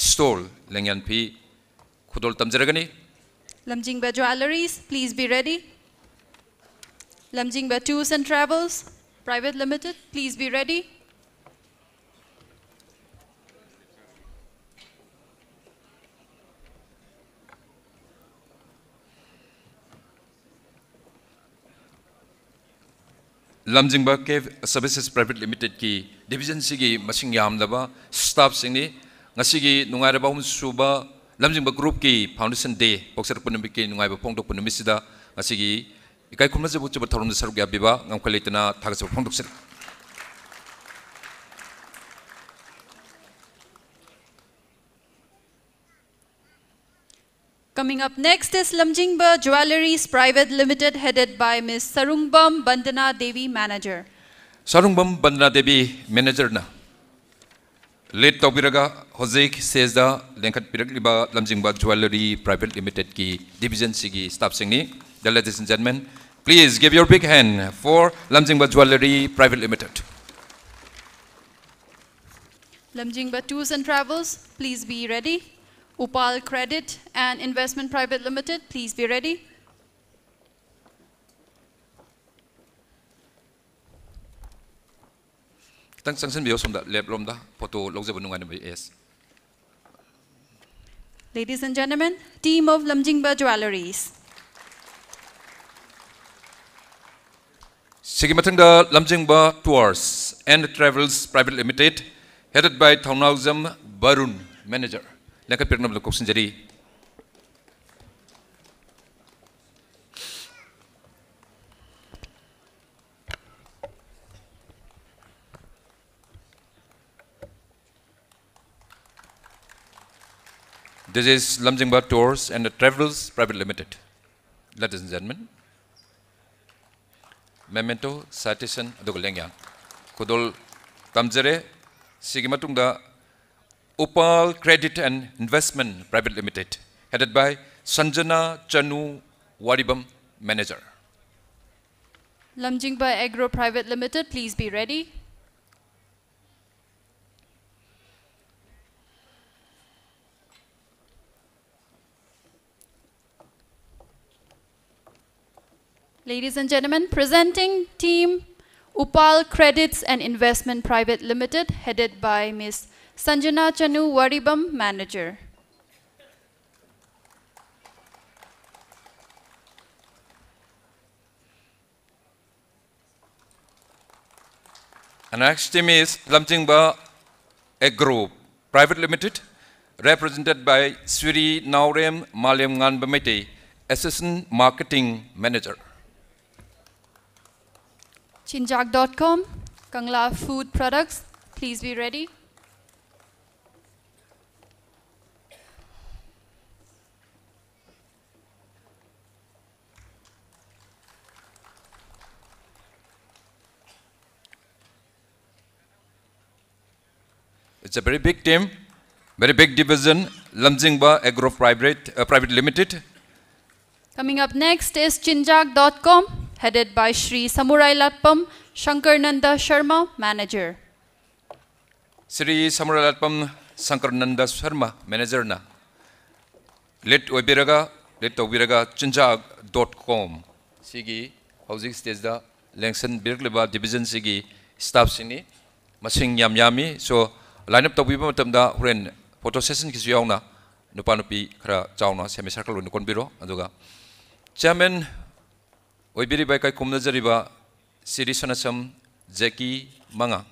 ꯁ꯭ꯇꯣꯜ ꯂꯦꯡꯌꯥꯟ ꯐꯤ ꯈꯨꯗꯣꯜ ꯇꯝꯖꯔꯒꯅꯤ꯫ Lamjingba Jewelleries, please be ready. Lamjingba Tours and Travels Private Limited, please be ready. ꯂꯝꯖꯤꯡꯕ ꯀꯦꯕ ꯁꯔꯚꯤꯁꯦꯁ ꯄ꯭ꯔꯥꯏꯚꯦꯠ ꯂꯤꯃꯤꯇꯦꯗꯀꯤ ꯗꯤꯕꯤꯖꯟꯁꯤꯒꯤ ꯃꯁꯤꯡ ꯌꯥꯝꯂꯕ ꯁ꯭ꯇꯥꯐꯁꯤꯡꯅꯤ꯫ ꯉꯁꯤꯒꯤ ꯅꯨꯡꯉꯥꯏꯔꯕ ꯑꯍꯨꯝꯁꯨꯕ ꯂꯝꯖꯤꯡꯕ ꯒ꯭ꯔꯨꯞꯀꯤ ꯐꯥꯎꯟꯗꯦꯁꯟ ꯗꯦ ꯄꯣꯛꯆꯔꯛꯄ ꯅꯨꯃꯤꯠꯀꯤ ꯅꯨꯡꯉꯥꯏꯕ ꯐꯣꯡꯗꯣꯛꯄ ꯅꯨꯃꯤꯠꯁꯤꯗ ꯉꯁꯤꯒꯤ ꯏꯀꯥꯏ ꯈꯨꯝꯅꯖꯕ ꯎꯠꯆꯕ ꯊꯧꯔꯝꯗ ꯁꯔꯨꯛ ꯌꯥꯕꯤꯕ ꯉꯝꯈꯩ ꯂꯩꯇꯅ ꯊꯥꯒꯠꯆꯕ ꯐꯣꯡꯗꯣꯛꯆꯔꯤ꯫ Coming up next is Lamjingba Jewelleries Private Limited, headed by Miss Sarungbam Bandana Devi, Manager. Sarungbam Bandana Devi, ꯃꯦꯅꯦꯖꯔꯅ ꯂꯤꯗ ꯇꯧꯕꯤꯔꯒ ꯍꯧꯖꯤꯛ ꯁ꯭ꯇꯦꯖꯗ ꯂꯦꯡꯈꯠꯄꯤꯔꯛꯂꯤꯕ ꯂꯝꯖꯤꯡꯕ ꯖ꯭ꯋꯦꯂꯔꯤ ꯄ꯭ꯔꯥꯏꯚꯦꯠ ꯂꯤꯃꯤꯇꯦꯗꯀꯤ ꯗꯤꯕꯤꯖꯟꯁꯤꯒꯤ ꯁ꯭ꯇꯥꯐꯁꯤꯡꯅꯤ꯫ Dear ladies and gentlemen, please give your big hand for Lamjingba Jewellery Private Limited. Lamjingba Tours and Travels, please be ready. Upal Credit and Investment Private Limited, please be ready. ꯈꯤꯇꯪ ꯆꯪꯁꯤꯟꯕꯤꯌꯣ ꯁꯣꯝꯗ, ꯂꯦꯞ ꯂꯣꯝꯗ photo ꯂꯧꯖꯕ ꯅꯨꯡꯉꯥꯏꯅꯕ꯫ Yes. Ladies and gentlemen, team of Lamjingba Jewelleries. ꯁꯤꯒꯤ ꯃꯊꯪꯗ ꯂꯝꯖꯤꯡꯕ Tours and Travels Private Limited, headed by Thounaojam Barun, manager, ꯂꯦꯡꯈꯠꯄꯤꯔꯛꯅꯕ ꯀꯧꯁꯤꯟꯖꯔꯤ꯫ This is Lamjingba Tours and Travels Private Limited. Ladies and gentlemen, memento, citation, ꯑꯗꯨꯒ ꯂꯦꯡꯌꯥꯟ ꯈꯨꯗꯣꯜ ꯇꯝꯖꯔꯦ꯫ ꯁꯤꯒꯤ ꯃꯇꯨꯡꯗ Upal Credit and Investment Private Limited, headed by Sanjana Chanu Waribam, Manager. Lamjingba Agro Private Limited, please be ready. Ladies and gentlemen, presenting team Upal Credits and Investment Private Limited, headed by Miss Sanjana Chanu Waribam, Manager. And next team is Lamjingba Agro Private Limited, represented by Sri Naorem Malem Nganba Meitei, Assistant Marketing Manager. Chinjak dot com, Kangla Food Products, please be ready. It's a very big team, very big division, Lamjingba Agro Private, uh, Private Limited. Coming up next is Chinjak dot com, headed by Shri Samurai Latpam Shankarnanda Sharma, Manager. Shri Samurai Latpam Shankarnanda Sharma, Manager na lead ꯑꯣꯏꯕꯤꯔꯒ, lead ꯇꯧꯕꯤꯔꯒ Chinjak dot com ꯁꯤꯒꯤ ꯍꯧꯖꯤꯛ stage ꯗ ꯂꯦꯡꯁꯤꯟꯕꯤꯔꯛꯂꯤꯕ division ꯁꯤꯒꯤ staff ꯁꯤꯡꯅꯤ꯫ ꯃꯁꯤꯡ ꯌꯥꯝ ꯌꯥꯝꯃꯤ꯫ So, line up ꯇꯧꯕꯤꯕ ꯃꯇꯝꯗ ꯍꯣꯔꯦꯟ photo session ꯒꯤꯁꯨ ꯌꯥꯎꯅ ꯅꯨꯄꯥ ꯅꯨꯄꯤ ꯈꯔ ꯆꯥꯎꯅ semi circle ꯑꯣꯏꯅ ꯀꯣꯟꯕꯤꯔꯣ꯫ ꯑꯗꯨꯒ chairman ꯑꯣꯏꯕꯤꯔꯤꯕ, ꯏꯀꯥꯏ ꯈꯨꯝꯅꯖꯔꯤꯕ ꯁꯤꯔꯤ ꯁꯅꯥꯁꯝ ꯖꯦꯀꯤ ꯃꯉꯥ,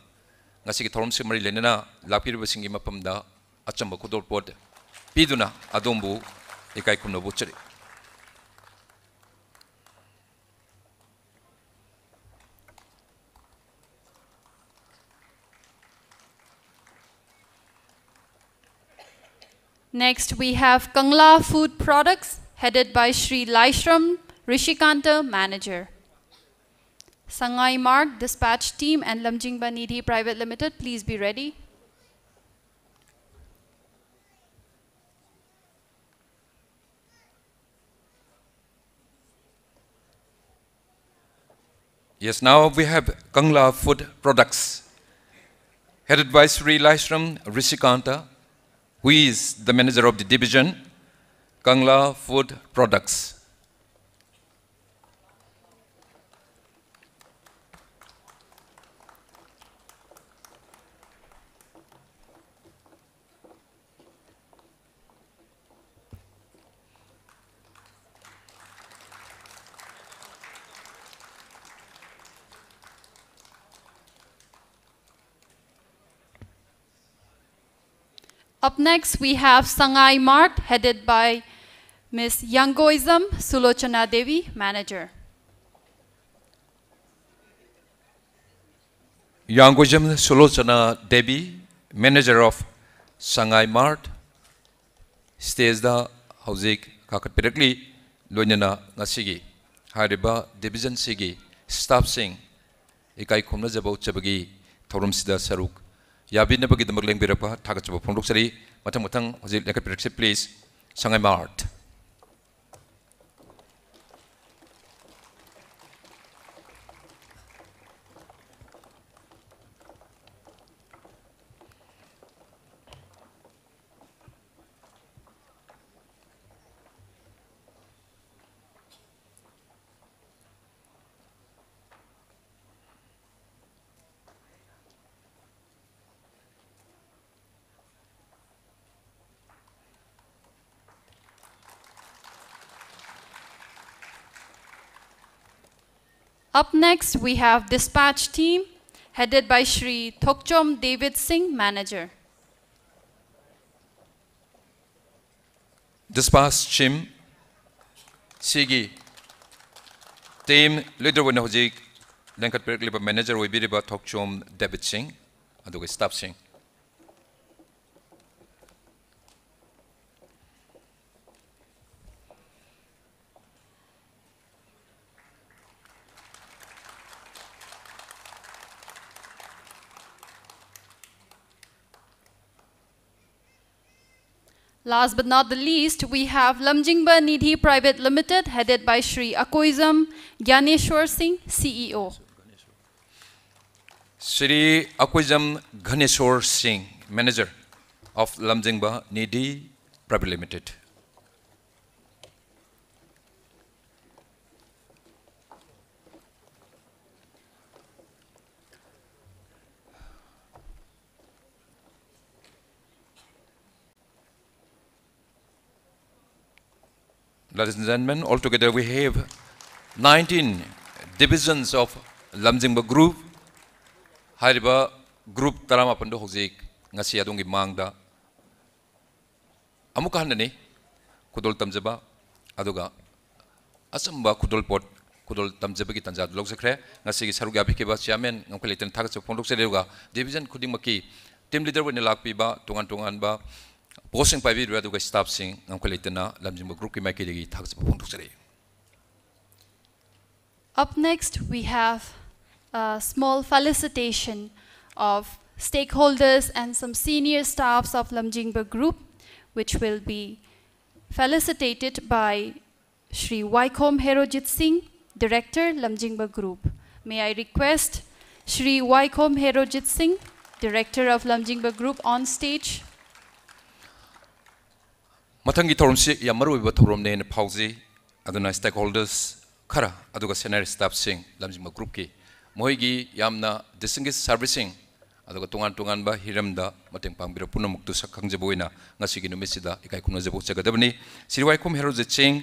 ꯉꯁꯤꯒꯤ ꯊꯧꯔꯝꯁꯤꯒ ꯃꯔꯤ ꯂꯩꯅꯅ ꯂꯥꯛꯄꯤꯔꯤꯕꯁꯤꯡꯒꯤ ꯃꯐꯝꯗ ꯑꯆꯝꯕ ꯈꯨꯗꯣꯜꯄꯣꯠ ꯄꯤꯗꯨꯅ ꯑꯗꯣꯝꯕꯨ ꯏꯀꯥꯏ ꯈꯨꯝꯅꯕ ꯎꯠꯆꯔꯤ꯫ Next, we have Kangla Food Products, headed by Shri Laishram Rishikanta, Manager. Sangai Mark Dispatch Team and Lamjingba Nidhi Private Limited, please be ready. Yes, now we have Kangla Food Products, headed by Sri Laishram Rishikanta, who is the manager of the division, Kangla Food Products. Up next, we have Sangai Mart, headed by Miss Yangoizam Sulochana Devi, manager. Yangoizam Sulochana Devi, manager of Sangai Mart, stageꯗ ꯍꯧꯖꯤꯛ ꯀꯥꯈꯠꯄꯤꯔꯛꯂꯤ꯫ ꯂꯣꯏꯅꯅ ꯉꯁꯤꯒꯤ ꯍꯥꯏꯔꯤꯕ divisionꯁꯤꯒꯤ staffꯁꯤꯡ ꯏꯀꯥꯏ ꯈꯨꯝꯅꯖꯕ ꯎꯠꯆꯕꯒꯤ ꯊꯧꯔꯝꯁꯤꯗ ꯁꯔꯨꯛ ꯌꯥꯕꯤꯅꯕꯒꯤꯗꯃꯛ ꯂꯦꯡꯕꯤꯔꯛꯄ ꯊꯥꯒꯠꯆꯕ ꯐꯣꯡꯗꯣꯛꯆꯔꯤ꯫ ꯃꯊꯪ ꯃꯊꯪ ꯍꯧꯖꯤꯛ ꯂꯦꯡꯈꯠꯄꯤꯔꯛꯁꯤ, please꯫ Sangai Mart꯫ Up next, we have dispatch team, headed by Shri Thokchom David Singh, manager. Dispatch team ꯁꯤꯒꯤ team leader ꯑꯣꯏꯅ ꯍꯧꯖꯤꯛ ꯂꯦꯡꯈꯠꯄꯤꯔꯛꯂꯤꯕ manager ꯑꯣꯏꯕꯤꯔꯤꯕ ꯊꯣꯛꯆꯣꯝ ꯗꯦꯕꯤꯠ ꯁꯤꯡ, ꯑꯗꯨꯒ staff ꯁꯤꯡ꯫ Last but not the least, we have Lamjingba Nidhi Private Limited, headed by Shri Akoizam Gyaneshwar Singh, C E O. Shri Akoizam Ghaneshwar Singh, manager of Lamjingba Nidhi Private Limited. Ladies and gentlemen, altogether we have nineteen divisions of Lamjingba Group. ꯍꯥꯏꯔꯤꯕ group ꯇꯔꯥꯃꯥꯄꯟꯗꯨ ꯍꯧꯖꯤꯛ ꯉꯁꯤ ꯑꯗꯣꯝꯒꯤ ꯃꯥꯡꯗ ꯑꯃꯨꯛꯀ ꯍꯟꯅꯅꯤ ꯈꯨꯗꯣꯜ ꯇꯝꯖꯕ, ꯑꯗꯨꯒ ꯑꯆꯝꯕ ꯈꯨꯗꯣꯜ ꯄꯣꯠ, ꯈꯨꯗꯣꯜ ꯇꯝꯖꯕꯒꯤ ꯇꯥꯟꯖꯥꯗꯨ ꯂꯧꯖꯈ꯭ꯔꯦ꯫ ꯉꯁꯤꯒꯤ ꯁꯔꯨꯛ ꯌꯥꯕꯤꯈꯤꯕ chairman ꯉꯝꯈꯩ ꯂꯩꯇꯅ ꯊꯥꯒꯠꯆꯕ ꯐꯣꯡꯗꯣꯛꯆꯔꯤ꯫ ꯑꯗꯨꯒ division ꯈꯨꯗꯤꯡꯃꯛꯀꯤ team leader ꯑꯣꯏꯅ ꯂꯥꯛꯄꯤꯕ, ꯇꯣꯉꯥꯟ ꯇꯣꯉꯥꯟꯕ postꯁꯤꯡ ꯄꯥꯏꯕꯤꯔꯤꯕ, ꯑꯗꯨꯒ staffꯁꯤꯡ ꯉꯝꯈꯩ ꯂꯩꯇꯅ ꯂꯝꯖꯤꯡꯕ groupꯀꯤ ꯃꯥꯏꯀꯩꯗꯒꯤ ꯊꯥꯒꯠꯆꯕ ꯐꯣꯡꯗꯣꯛꯆꯔꯤ꯫ Up next, we have a small felicitation of stakeholders and some senior staffs of Lamjingba Group, which will be felicitated by Shri Waikhom Herojit Singh, Director, Lamjingba Group. May I request Shri Waikhom Herojit Singh, Director of Lamjingba Group, on stage. ꯃꯊꯪꯒꯤ ꯊꯧꯔꯝꯁꯤ ꯌꯥꯝ ꯃꯔꯨꯑꯣꯏꯕ ꯊꯧꯔꯝꯅꯦꯅ ꯐꯥꯎꯖꯩ꯫ ꯑꯗꯨꯅ stakeholders ꯈꯔ, ꯑꯗꯨꯒ senior staffꯁꯤꯡ, ꯂꯝꯖꯤꯡꯕ groupꯀꯤ, ꯃꯈꯣꯏꯒꯤ ꯌꯥꯝꯅ distinguished serviceꯁꯤꯡ, ꯑꯗꯨꯒ ꯇꯣꯉꯥꯟ ꯇꯣꯉꯥꯟꯕ ꯍꯤꯔꯝꯗ ꯃꯇꯦꯡ ꯄꯥꯡꯕꯤꯔꯕ ꯄꯨꯝꯅꯃꯛꯇꯨ ꯁꯛ ꯈꯪꯖꯕ ꯑꯣꯏꯅ ꯉꯁꯤꯒꯤ ꯅꯨꯃꯤꯠꯁꯤꯗ ꯏꯀꯥꯏ ꯈꯨꯝꯅꯖꯕ ꯎꯠꯆꯒꯗꯕꯅꯤ꯫ ꯁ꯭ꯔꯤ ꯋꯥꯏꯈꯣꯝ ꯍꯦꯔꯣꯖꯤꯠ ꯁꯤꯡ,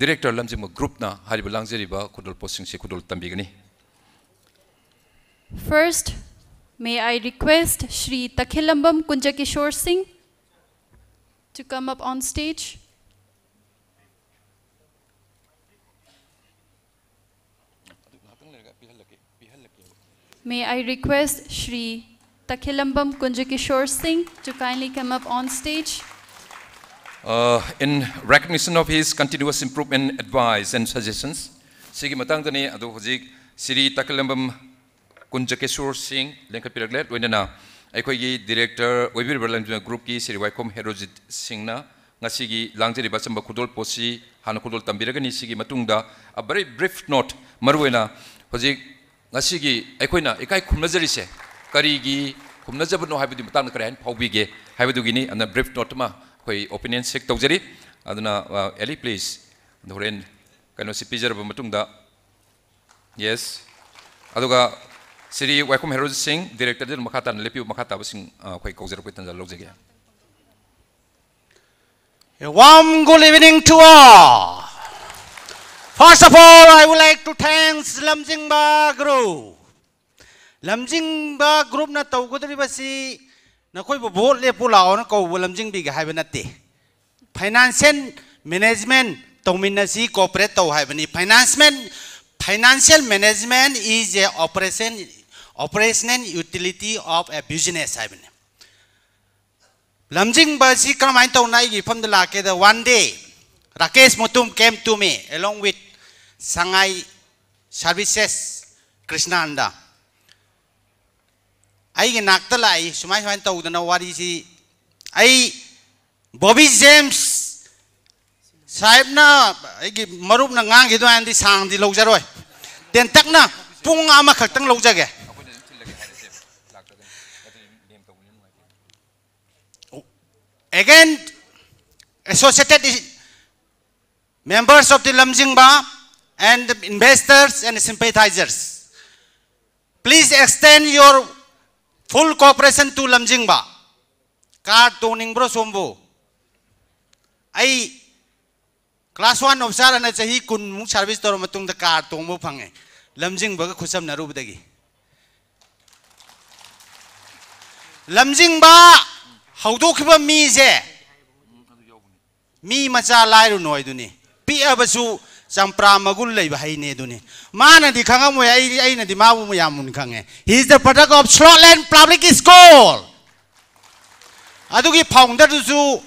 Director, ꯂꯝꯖꯤꯡꯕ groupꯅ ꯍꯥꯏꯔꯤꯕ ꯂꯥꯡꯖꯔꯤꯕ ꯈꯨꯗꯣꯜ ꯄꯣꯠꯁꯤꯡꯁꯤ ꯈꯨꯗꯣꯜ ꯇꯝꯕꯤꯒꯅꯤ꯫ First, may I request Shri Takhilambam Kunjakishore Singh to come up on stage? May I request Shri Takhilambam Kunjakishore Singh to kindly come up on stage? Uh, in recognition of his continuous improvement advice and suggestions, ꯁꯤꯒꯤ ꯃꯇꯥꯡꯗꯅꯤ꯫ ꯑꯗꯣ ꯍꯧꯖꯤꯛ ꯁ꯭ꯔꯤ ꯇꯈꯤꯂꯝꯕꯝ ꯀꯨꯟꯖꯀꯦꯁꯣꯔ ꯁꯤꯡ ꯂꯦꯡꯈꯠꯄꯤꯔꯛꯂꯦ꯫ ꯂꯣꯏꯅꯅ ꯑꯩꯈꯣꯏꯒꯤ Director ꯑꯣꯏꯕꯤꯔꯤꯕ ꯂꯝꯖꯤꯡꯕ groupꯀꯤ ꯁ꯭ꯔꯤ ꯋꯥꯏꯈꯣꯝ ꯍꯦꯔꯣꯖꯤꯠ ꯁꯤꯡꯅ ꯉꯁꯤꯒꯤ ꯂꯥꯡꯖꯔꯤꯕ ꯑꯆꯝꯕ ꯈꯨꯗꯣꯜ ꯄꯣꯠꯁꯤ ꯍꯥꯟꯅ ꯈꯨꯗꯣꯜ ꯇꯝꯕꯤꯔꯒꯅꯤ꯫ ꯁꯤꯒꯤ ꯃꯇꯨꯡꯗ a very brief note, ꯃꯔꯨꯑꯣꯏꯅ ꯍꯧꯖꯤꯛ ꯉꯁꯤꯒꯤ ꯑꯩꯈꯣꯏꯅ ꯏꯀꯥꯏ ꯈꯨꯝꯅꯖꯔꯤꯁꯦ ꯀꯔꯤꯒꯤ ꯈꯨꯝꯅꯖꯕꯅꯣ ꯍꯥꯏꯕꯗꯨꯒꯤ ꯃꯇꯥꯡꯗ ꯀꯔꯤ ꯍꯥꯏꯅ ꯐꯥꯎꯕꯤꯒꯦ ꯍꯥꯏꯕꯗꯨꯒꯤꯅꯤ꯫ ꯑꯗꯨꯅ brief note ꯑꯃ ꯑꯩꯈꯣꯏ opponents ꯁꯦ ꯇꯧꯖꯔꯤ꯫ ꯑꯗꯨꯅ, ꯑ, ꯑꯦꯂꯤ, please, ꯑꯗꯨ ꯍꯣꯔꯦꯟ ꯀꯩꯅꯣꯁꯤ ꯄꯤꯖꯔꯕ ꯃꯇꯨꯡꯗ, yes, ꯑꯗꯨꯒ ꯁ꯭ꯔꯤ ꯋꯥꯏꯈꯣꯝ ꯍꯦꯔꯣꯖꯤꯠ ꯁꯤꯡ, Director, ꯑꯗꯨꯅ ꯃꯈꯥ ꯇꯥꯅ ꯂꯦꯞꯄꯤꯌꯨ꯫ ꯃꯈꯥ ꯇꯥꯕꯁꯤꯡ, ꯑ, ꯑꯩꯈꯣꯏ ꯀꯧꯖꯔꯛꯄꯒꯤ ꯇꯥꯟꯖꯥ ꯂꯧꯖꯒꯦ꯫ A warm good evening to all. First of all, I would like to thanks Lamjingba Group. ꯂꯝꯖꯤꯡꯕ groupꯅ ꯇꯧꯒꯗꯧꯔꯤꯕꯁꯤ ꯅꯈꯣꯏꯕꯨ vote ꯂꯦꯞꯄꯨ ꯂꯥꯛꯑꯣꯅ ꯀꯧꯕ ꯂꯝꯖꯤꯡꯕꯤꯒꯦ ꯍꯥꯏꯕ ꯅꯠꯇꯦ꯫ Financial management ꯇꯧꯃꯤꯟꯅꯁꯤ, cooperate ꯇꯧ ꯍꯥꯏꯕꯅꯤ꯫ Financial, financial management is a operation, operational utility of a business ꯍꯥꯏꯕꯅꯤ꯫ ꯂꯝꯖꯤꯡꯕ ꯑꯁꯤ ꯀꯔꯝꯍꯥꯏꯅ ꯇꯧꯅ ꯑꯩꯒꯤ ꯏꯐꯝꯗ ꯂꯥꯛꯀꯦꯗ, one day Rakesh Mutum came to me along with Sangai Services Krishnanda꯫ ꯑꯩꯒꯤ ꯅꯥꯛꯇ ꯂꯥꯛꯏ, ꯁꯨꯃꯥꯏ ꯁꯨꯃꯥꯏꯅ ꯇꯧꯗꯅ ꯋꯥꯔꯤꯁꯤ꯫ ꯑꯩ ꯕꯣꯕꯤ ꯖꯦꯝꯁ ꯁꯥꯍꯦꯕꯅ, ꯑꯩꯒꯤ ꯃꯔꯨꯞꯅ ꯉꯥꯡꯈꯤꯗꯨ ꯍꯥꯏꯅꯗꯤ ꯁꯥꯡꯗꯤ ꯂꯧꯖꯔꯣꯏ, ꯇꯦꯟꯇꯛꯅ ꯄꯨꯡ ꯑꯃꯈꯛꯇꯪ ꯂꯧꯖꯒꯦ꯫ Again, associated members of the Lamjingba and the investors and sympathizers, please extend your full cooperation to Lamjingba. Car ꯇꯣꯡꯅꯤꯡꯕ꯭ꯔꯣ ꯁꯣꯝꯕꯨ? ꯑꯩ class one officer ꯑꯅ ꯆꯍꯤ ꯀꯨꯟꯃꯨꯛ service ꯇꯧꯔ ꯃꯇꯨꯡꯗ car ꯇꯣꯡꯕ ꯐꯪꯉꯦ, ꯂꯝꯖꯤꯡꯕꯒ ꯈꯨꯠꯁꯝꯅꯔꯨꯕꯗꯒꯤ꯫ ꯂꯝꯖꯤꯡꯕ ꯍꯧꯗꯣꯛꯈꯤꯕ ꯃꯤꯁꯦ ꯃꯤ ꯃꯆꯥ ꯂꯥꯏꯔꯨ ꯅꯣꯏꯗꯨꯅꯤ, ꯄꯤꯛꯑꯕꯁꯨ ꯆꯝꯄ꯭ꯔꯥ ꯃꯒꯨꯟ ꯂꯩꯕ ꯍꯩꯅꯦ ꯑꯗꯨꯅꯤ꯫ ꯃꯥꯅꯗꯤ ꯈꯪꯉꯝꯃꯣꯏ, ꯑꯩ, ꯑꯩꯅꯗꯤ ꯃꯥꯕꯨ ꯌꯥꯝ ꯃꯨꯟꯅ ꯈꯪꯉꯦ꯫ He is the product of Slottland Public School꯫ ꯑꯗꯨꯒꯤ founderꯗꯨꯁꯨ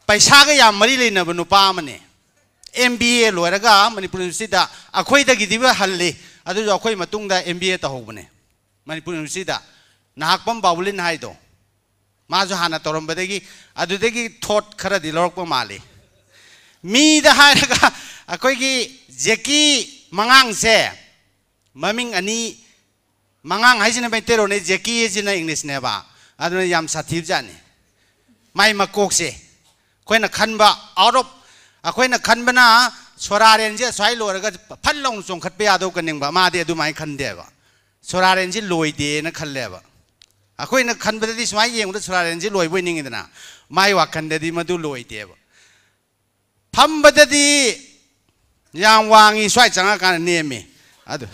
ꯄꯩꯁꯥꯒ ꯌꯥꯝ ꯃꯔꯤ ꯂꯩꯅꯕ ꯅꯨꯄꯥ ꯑꯃꯅꯤ꯫ M B A ꯂꯣꯏꯔꯒ ꯃꯅꯤꯄꯨꯔ ꯌꯨꯅꯤꯚꯔꯁꯤꯇꯤꯗ, ꯑꯩꯈꯣꯏꯗꯒꯤꯗꯤ ꯍꯜꯂꯤ, ꯑꯗꯨꯁꯨ ꯑꯩꯈꯣꯏ ꯃꯇꯨꯡꯗ M B A ꯇꯧꯍꯧꯕꯅꯦ ꯃꯅꯤꯄꯨꯔ ꯌꯨꯅꯤꯚꯔꯁꯤꯇꯤꯗ, ꯅꯍꯥꯛꯄꯝ ꯕꯥꯕꯨꯂꯤꯟ ꯍꯥꯏꯗꯣ꯫ ꯃꯥꯁꯨ ꯍꯥꯟꯅ ꯇꯧꯔꯝꯕꯗꯒꯤ ꯑꯗꯨꯗꯒꯤ thought ꯈꯔꯗꯤ ꯂꯧꯔꯛꯄ ꯃꯥꯜꯂꯤ꯫ ꯃꯤꯗ ꯍꯥꯏꯔꯒ ꯑꯩꯈꯣꯏꯒꯤ ꯖꯦꯀꯤ ꯃꯉꯥꯡꯁꯦ, ꯃꯃꯤꯡ ꯑꯅꯤ, ꯃꯉꯥꯡ ꯍꯥꯏꯁꯤꯅ ꯃꯩꯇꯩꯂꯣꯟꯅꯤ, ꯖꯦꯀꯤ ꯍꯥꯏꯁꯤꯅ Englishꯅꯦꯕ꯫ ꯑꯗꯨꯅ ꯌꯥꯝ ꯁꯥꯊꯤꯕꯖꯥꯠꯅꯤ ꯃꯥꯏ ꯃꯀꯣꯛꯁꯦ꯫ ꯑꯩꯈꯣꯏꯅ ꯈꯟꯕ out of, ꯑꯩꯈꯣꯏꯅ ꯈꯟꯕꯅ ꯁꯣꯔꯥꯔꯦꯟꯁꯦ ꯑꯁ꯭ꯋꯥꯏ ꯂꯣꯏꯔꯒ ꯐꯠ ꯂꯥꯎꯅ ꯆꯣꯡꯈꯠꯄ ꯌꯥꯗꯧ ꯀꯟꯅꯤꯡꯕ, ꯃꯥꯗꯤ ꯑꯗꯨꯃꯥꯏꯅ ꯈꯟꯗꯦꯕ꯫ ꯁꯣꯔꯥꯔꯦꯟꯁꯤ ꯂꯣꯏꯗꯦꯅ ꯈꯜꯂꯦꯕ꯫ ꯑꯩꯈꯣꯏꯅ ꯈꯟꯕꯗꯗꯤ ꯁꯨꯃꯥꯏꯅ ꯌꯦꯡꯕꯗ ꯁꯣꯔꯥꯔꯦꯟꯁꯤ ꯂꯣꯏꯕꯣꯏ ꯅꯤꯡꯉꯤꯗꯅ, ꯃꯥꯏ ꯋꯥꯈꯜꯗꯗꯤ ꯃꯗꯨ ꯂꯣꯏꯗꯦꯕ꯫ ꯐꯝꯕꯗꯗꯤ ꯌꯥꯝ ꯋꯥꯡꯉꯤ, ꯁ꯭ꯋꯥꯏ ꯆꯪꯉꯀꯥꯟꯗ ꯅꯦꯝꯃꯤ꯫ ꯑꯗꯨ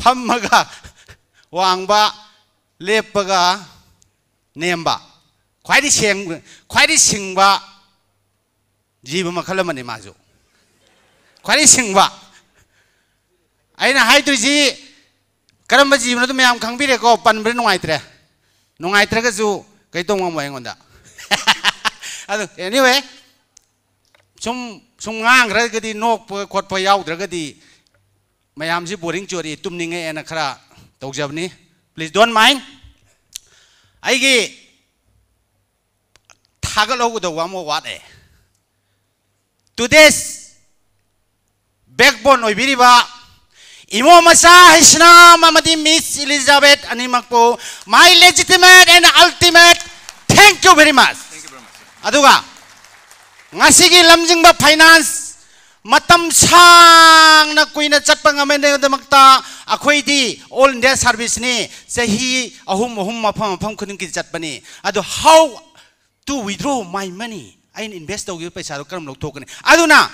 ꯐꯝꯃꯒ ꯋꯥꯡꯕ, ꯂꯦꯞꯄꯒ ꯅꯦꯝꯕ, ꯈ꯭ꯋꯥꯏꯗꯒꯤ ꯁꯦꯡ-, ꯈ꯭ꯋꯥꯏꯗꯒꯤ ꯁꯤꯡꯕ ꯖꯤꯕ ꯃꯈꯜ ꯑꯃꯅꯤ ꯃꯥꯁꯨ꯫ ꯈ꯭ꯋꯥꯏꯗꯒꯤ ꯁꯤꯡꯕ꯫ ꯑꯩꯅ ꯍꯥꯏꯗꯣꯏꯁꯤ ꯀꯔꯝꯕ ꯖꯤꯕꯅꯣꯗꯣ ꯃꯌꯥꯝ ꯈꯪꯕꯤꯔꯦꯀꯣ, ꯄꯟꯕꯗ ꯅꯨꯡꯉꯥꯏꯇ꯭ꯔꯦ꯫ ꯅꯨꯡꯉꯥꯏꯇ꯭ꯔꯒꯁꯨ ꯀꯩ ꯇꯧ ꯉꯝꯃꯣꯏ ꯑꯩꯉꯣꯟꯗ꯫ ꯑꯗꯨ anyway, ꯁꯨꯝ ꯁꯨꯝ ꯉꯥꯡꯈ꯭ꯔꯒꯗꯤ ꯅꯣꯛꯄ ꯈꯣꯠꯄ ꯌꯥꯎꯗ꯭ꯔꯒꯗꯤ ꯃꯌꯥꯝꯁꯤ ꯕꯣꯔꯤꯡ ꯆꯨꯔꯤ, ꯇꯨꯝꯅꯤꯡꯉꯛꯑꯦꯅ ꯈꯔ ꯇꯧꯖꯕꯅꯤ꯫ Please don't mind꯫ ꯑꯩꯒꯤ ꯊꯥꯒꯠꯍꯧꯒꯗꯧꯕ ꯑꯃ ꯋꯥꯠꯂꯦ꯫ Today's backbone ꯑꯣꯏꯕꯤꯔꯤꯕ ꯏꯃꯣ ꯃꯆꯥ ꯍꯩꯁꯅꯥꯝ ꯑꯃꯗꯤ ꯃꯤꯁ ꯏꯂꯤꯖꯥꯕꯦꯠ ꯑꯅꯤꯃꯛꯄꯨ my legitimate and ultimate thank you very much꯫ ꯑꯗꯨꯒ ꯉꯁꯤꯒꯤ ꯂꯝꯖꯤꯡꯕ ꯐꯥꯏꯅꯥꯟꯁ ꯃꯇꯝ ꯁꯥꯡꯅ ꯀꯨꯏꯅ ꯆꯠꯄ ꯉꯝꯍꯟꯅꯕꯒꯤꯗꯃꯛꯇ ꯑꯩꯈꯣꯏꯗꯤ ꯑꯣꯜ ꯏꯟꯗꯤꯌꯥ ꯁꯥꯔꯚꯤꯁꯅꯤ꯫ ꯆꯍꯤ ꯑꯍꯨꯝ ꯑꯍꯨꯝ ꯃꯐꯝ ꯃꯐꯝ ꯈꯨꯗꯤꯡꯒꯤ ꯆꯠꯄꯅꯤ꯫ ꯑꯗꯨ how to withdraw my money? ꯑꯩꯅ ꯏꯟꯚꯦꯁ ꯇꯧꯈꯤꯕ ꯄꯩꯁꯥꯗꯣ ꯀꯔꯝ ꯂꯧꯊꯣꯛꯀꯅꯤ? ꯑꯗꯨꯅ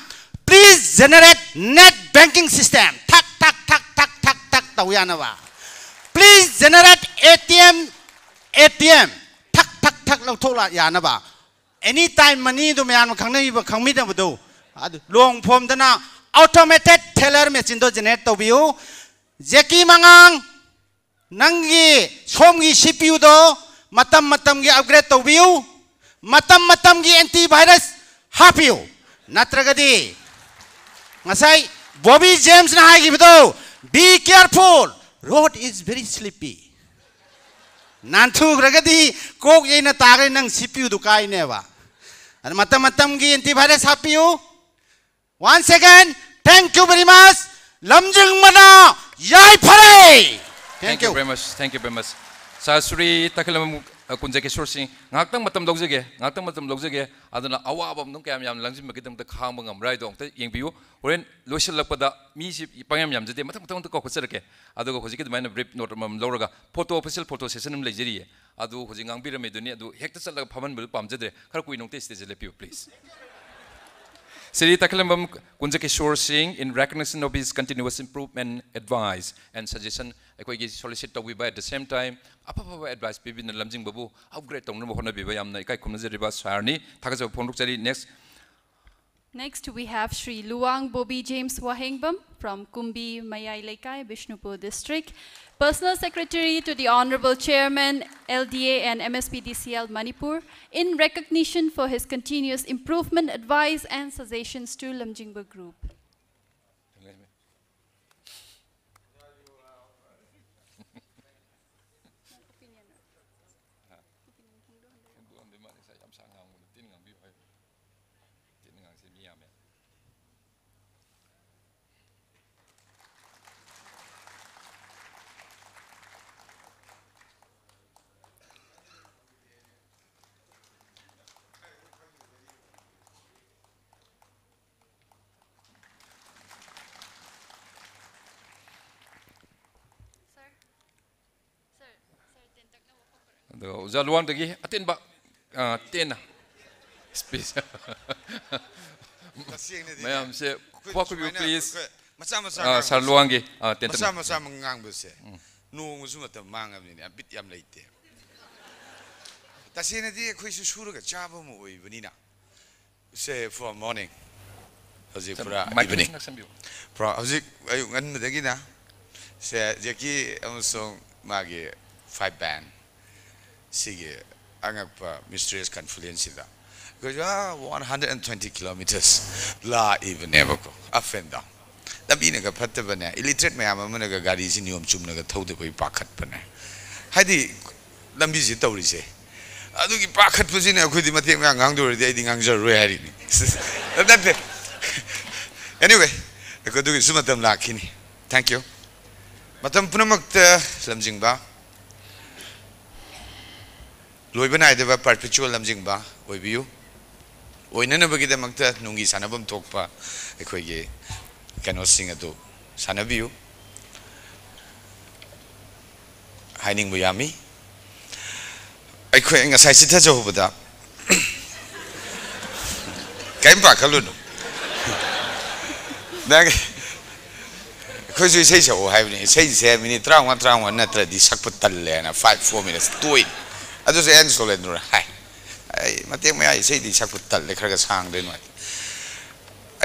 please generate net banking system꯫ ꯊꯛ ꯊꯛ ꯊꯛ ꯊꯛ ꯊꯛ ꯊꯛ ꯇꯧ ꯌꯥꯅꯕ꯫ Please generate ATM, ATM꯫ ꯊꯛ ꯊꯛ ꯊꯛ ꯂꯧꯊꯣꯛꯂ ꯌꯥꯅꯕ꯫ Any time money ꯗꯨ ꯃꯌꯥꯝꯅ ꯈꯪꯅꯕ, ꯈꯪꯃꯤꯟꯅꯕꯗꯨ ꯑꯗꯨ long form ꯗꯅ automated teller machine ꯗꯣ generate ꯇꯧꯕꯤꯌꯨ꯫ ꯖꯦꯀꯤ ꯃꯉꯥꯡ, ꯅꯪꯒꯤ ꯁꯣꯝꯒꯤ C P U ꯗꯣ ꯃꯇꯝ ꯃꯇꯝꯒꯤ upgrade ꯇꯧꯕꯤꯌꯨ꯫ ꯃꯇꯝ ꯃꯇꯝꯒꯤ anti virus ꯍꯥꯞꯄꯤꯌꯨ꯫ ꯅꯠꯇ꯭ꯔꯒꯗꯤ ꯉꯁꯥꯏ Bobby ꯖꯦꯝꯁꯅ ꯍꯥꯏꯈꯤꯕꯗꯣ, be careful, road is very slippery꯫ ꯅꯥꯟꯊꯨꯈ꯭ꯔꯒꯗꯤ ꯀꯣꯛ ꯌꯩꯅ ꯇꯥꯈ꯭ꯔꯦ, ꯅꯪ C P U ꯗꯨ ꯀꯥꯏꯅꯦꯕ꯫ ꯑꯗꯨ ꯃꯇꯝ ꯃꯇꯝꯒꯤ anti virus ꯍꯥꯞꯄꯤꯌꯨ꯫ Once again, thank you very much꯫ ꯂꯝꯖꯤꯡꯕꯅ ꯌꯥꯏꯐꯔꯦ꯫ Thank Thank you you꯫ Very much, thank you very much꯫ ꯁꯥꯔ ꯁ꯭ꯔꯤ ꯇꯈꯦꯂꯝꯕꯝ, ꯑ, ꯀꯨꯟꯖꯀꯤꯁꯣꯔ ꯁꯤꯡ, ꯉꯥꯏꯍꯥꯛꯇꯪ ꯃꯇꯝ ꯂꯧꯖꯒꯦ, ꯉꯥꯏꯍꯥꯛꯇꯪ ꯃꯇꯝ ꯂꯧꯖꯒꯦ꯫ ꯑꯗꯨꯅ ꯑꯋꯥꯕ ꯑꯃ ꯑꯗꯨꯝ ꯀꯌꯥꯝ ꯌꯥꯝ ꯂꯪꯁꯤꯟꯕꯒꯤꯗꯃꯛꯇ ꯈꯥꯡꯕ ꯉꯝꯕ꯭ꯔꯥ ꯍꯥꯏꯗꯣ ꯑꯃꯨꯛꯇ ꯌꯦꯡꯕꯤꯌꯨ꯫ ꯍꯣꯔꯦꯟ ꯂꯣꯏꯁꯤꯜꯂꯛꯄꯗ ꯃꯤꯁꯤ ꯄꯪꯌꯥꯝ ꯌꯥꯝꯖꯗꯦ, ꯃꯊꯪ ꯃꯊꯪ ꯑꯃꯨꯛꯇ ꯀꯧꯈꯠꯆꯔꯛꯀꯦ꯫ ꯑꯗꯨꯒ ꯍꯧꯖꯤꯛꯀꯤ ꯑꯗꯨꯃꯥꯏꯅ brief note ꯑꯃꯃꯝ ꯂꯧꯔꯒ photo, official photo session ꯑꯃ ꯂꯩꯖꯔꯤꯌꯦ꯫ ꯑꯗꯨ ꯍꯧꯖꯤꯛ ꯉꯥꯡꯕꯤꯔꯝꯃꯤꯗꯨꯅꯤ, ꯑꯗꯨ ꯍꯦꯛꯇ ꯆꯠꯂꯒ ꯐꯝꯍꯟꯕꯗꯨ ꯄꯥꯝꯖꯗ꯭ꯔꯦ꯫ ꯈꯔ ꯀꯨꯏꯅ ꯑꯃꯨꯛꯇ stage ꯗ ꯂꯦꯞꯄꯤꯌꯨ, please꯫ ꯁ꯭ꯔꯤ ꯇꯈꯦꯂꯝꯕꯝ ꯀꯨꯟꯖꯀꯤꯁꯣꯔ ꯁꯤꯡ, in recognition of his continuous improvement, advice and suggestion, ꯑꯩꯈꯣꯏꯒꯤ solicit ꯇꯧꯕꯤꯕ, at the same time ꯑꯐ ꯑꯐꯕ advice ꯄꯤꯕꯤꯗꯨꯅ ꯂꯝꯖꯤꯡꯕꯕꯨ upgrade ꯇꯧꯅꯕ ꯍꯣꯠꯅꯕꯤꯕ ꯌꯥꯝꯅ ꯏꯀꯥꯏ ꯈꯨꯝꯅꯖꯔꯤꯕ ꯁꯥꯔꯅꯤ꯫ ꯊꯥꯒꯠꯆꯕ ꯐꯣꯡꯗꯣꯛꯆꯔꯤ꯫ Next, Next, we have Shri Luang Bobi James Wahengbam from Kumbi Mayai Leikai, Bishnupur District, Personal Secretary to the Honorable Chairman, L D A and M S P D C L Manipur, in recognition for his continuous improvement, advice and suggestions to Lamjingba Group. ꯑꯗꯣ ꯑꯣꯖꯥ ꯂꯨꯋꯥꯡꯗꯒꯤ ꯑꯇꯦꯟꯕ, ꯑ, ꯇꯦꯟꯅ꯫ Speech꯫ ꯇꯁꯦꯡꯅꯗꯤ ꯃꯌꯥꯝꯁꯦ ꯑꯩꯈꯣꯏ ꯈꯨꯕꯥꯛ ꯈꯨꯕꯤꯌꯨ, ꯁꯨꯃꯥꯏꯅ please꯫ ꯑꯩꯈꯣꯏ ꯃꯆꯥ ꯃꯆꯥ ꯑ, ꯉꯥꯡꯕꯁꯦ, ꯁꯥꯔ ꯂꯨꯋꯥꯡꯒꯤ, ꯑ, ꯇꯦꯟ ꯃꯆꯥ ꯇꯦꯟꯅ꯫ ꯃꯆꯥ ꯉꯥꯡꯕꯁꯦ ꯎꯝ꯫ ꯅꯣꯡꯃꯁꯨ ꯃꯇꯝ ꯃꯥꯡꯉꯕꯅꯤꯅ ꯌꯥꯝ ꯕꯤꯠ ꯌꯥꯝ ꯂꯩꯇꯦ꯫ ꯇꯁꯦꯡꯅꯗꯤ ꯑꯩꯈꯣꯏꯁꯨ ꯁꯨꯔꯒ ꯆꯥꯕ ꯑꯃ ꯑꯣꯏꯕꯅꯤꯅ꯫ ꯁꯦ, for morning꯫ ꯍꯧꯖꯤꯛ ꯁꯥꯔ, ꯄꯨꯔꯥ ꯃꯥꯏꯛ evening꯫ ꯅꯛꯁꯟꯕꯤꯌꯨ꯫ ꯄꯨꯔꯥ ꯍꯧꯖꯤꯛ ꯑꯌꯨꯛ ꯉꯟꯕꯗꯒꯤꯅ ꯁꯦ, ꯖꯦꯀꯤ ꯑꯃꯁꯨꯡ ꯃꯥꯒꯤ five band ꯁꯤꯒꯤ ꯑꯉꯛꯄ mysterious confluence ꯁꯤꯗ ꯑꯩꯈꯣꯏꯁꯨ, ꯑꯥ, one hundred and twenty kilometers ꯂꯥꯛꯏꯕꯅꯦꯕꯀꯣ, up and down꯫ ꯂꯝꯕꯤꯅꯒ ꯐꯠꯇꯕꯅꯦ, illiterate ꯃꯌꯥꯝ ꯑꯃꯅꯒ ꯒꯥꯔꯤꯁꯤ ꯅꯤꯌꯣꯝ ꯆꯨꯝꯅꯒ ꯊꯧꯗꯕꯒꯤ ꯄꯥꯈꯠꯄꯅꯦ꯫ ꯍꯥꯏꯗꯤ, ꯂꯝꯕꯤꯁꯤ ꯇꯧꯔꯤꯁꯦ꯫ ꯑꯗꯨꯒꯤ ꯄꯥꯈꯠꯄꯁꯤꯅ ꯑꯩꯈꯣꯏꯗꯤ ꯃꯇꯦꯛ ꯃꯌꯥꯝ ꯉꯥꯡꯗꯧꯔꯗꯤ ꯑꯩꯗꯤ ꯉꯥꯡꯖꯔꯔꯣꯏ ꯍꯥꯏꯔꯤꯅꯤ꯫ ꯅꯠꯇꯦ꯫ Anyway, ꯑꯩꯈꯣꯏ ꯑꯗꯨꯒꯤꯁꯨ ꯃꯇꯝ ꯂꯥꯛꯈꯤꯅꯤ꯫ Thank you꯫ ꯃꯇꯝ ꯄꯨꯝꯅꯃꯛꯇ ꯂꯝꯖꯤꯡꯕ, ꯂꯣꯏꯕ ꯅꯥꯏꯗꯕ perpetual ꯂꯝꯖꯤꯡꯕ ꯑꯣꯏꯕꯤꯌꯨ꯫ ꯑꯣꯏꯅꯅꯕꯒꯤꯗꯃꯛꯇ ꯅꯨꯡꯒꯤ ꯁꯥꯟꯅꯐꯝ ꯊꯣꯛꯄ ꯑꯩꯈꯣꯏꯒꯤ ꯀꯩꯅꯣꯁꯤꯡ ꯑꯗꯨ ꯁꯥꯟꯅꯕꯤꯌꯨ ꯍꯥꯏꯅꯤꯡꯕ ꯌꯥꯝꯃꯤ꯫ ꯑꯩꯈꯣꯏ ꯉꯁꯥꯏ ꯆꯤꯊꯖꯍꯧꯕꯗ, ꯀꯔꯤꯝ ꯄꯥꯈꯠꯂꯨꯅꯨ꯫ ꯅꯪ, ꯑꯩꯈꯣꯏꯁꯨ ꯏꯁꯩ ꯁꯛꯑꯣ ꯍꯥꯏꯕꯅꯤ꯫ ꯏꯁꯩꯁꯦ minute ꯇꯔꯥꯃꯉꯥ, ꯇꯔꯥꯃꯉꯥ ꯅꯠꯇ꯭ꯔꯗꯤ ꯁꯛꯄ ꯇꯜꯂꯦꯅ five, four minutes ꯇꯣꯛꯏ꯫ ꯑꯗꯨꯁꯨ ꯑꯦꯟ ꯁꯣꯂꯦꯟꯗ꯭ꯔꯣꯅ ꯍꯥꯏ, "ꯑꯩ ꯃꯇꯦꯛ ꯃꯌꯥꯏ ꯏꯁꯩꯗꯤ ꯁꯛꯄ ꯇꯜꯂꯦ, ꯈꯔ ꯈꯔ ꯁꯥꯡꯗ꯭ꯔꯗꯤ ꯅꯨꯡꯉꯥꯏꯇꯦ"꯫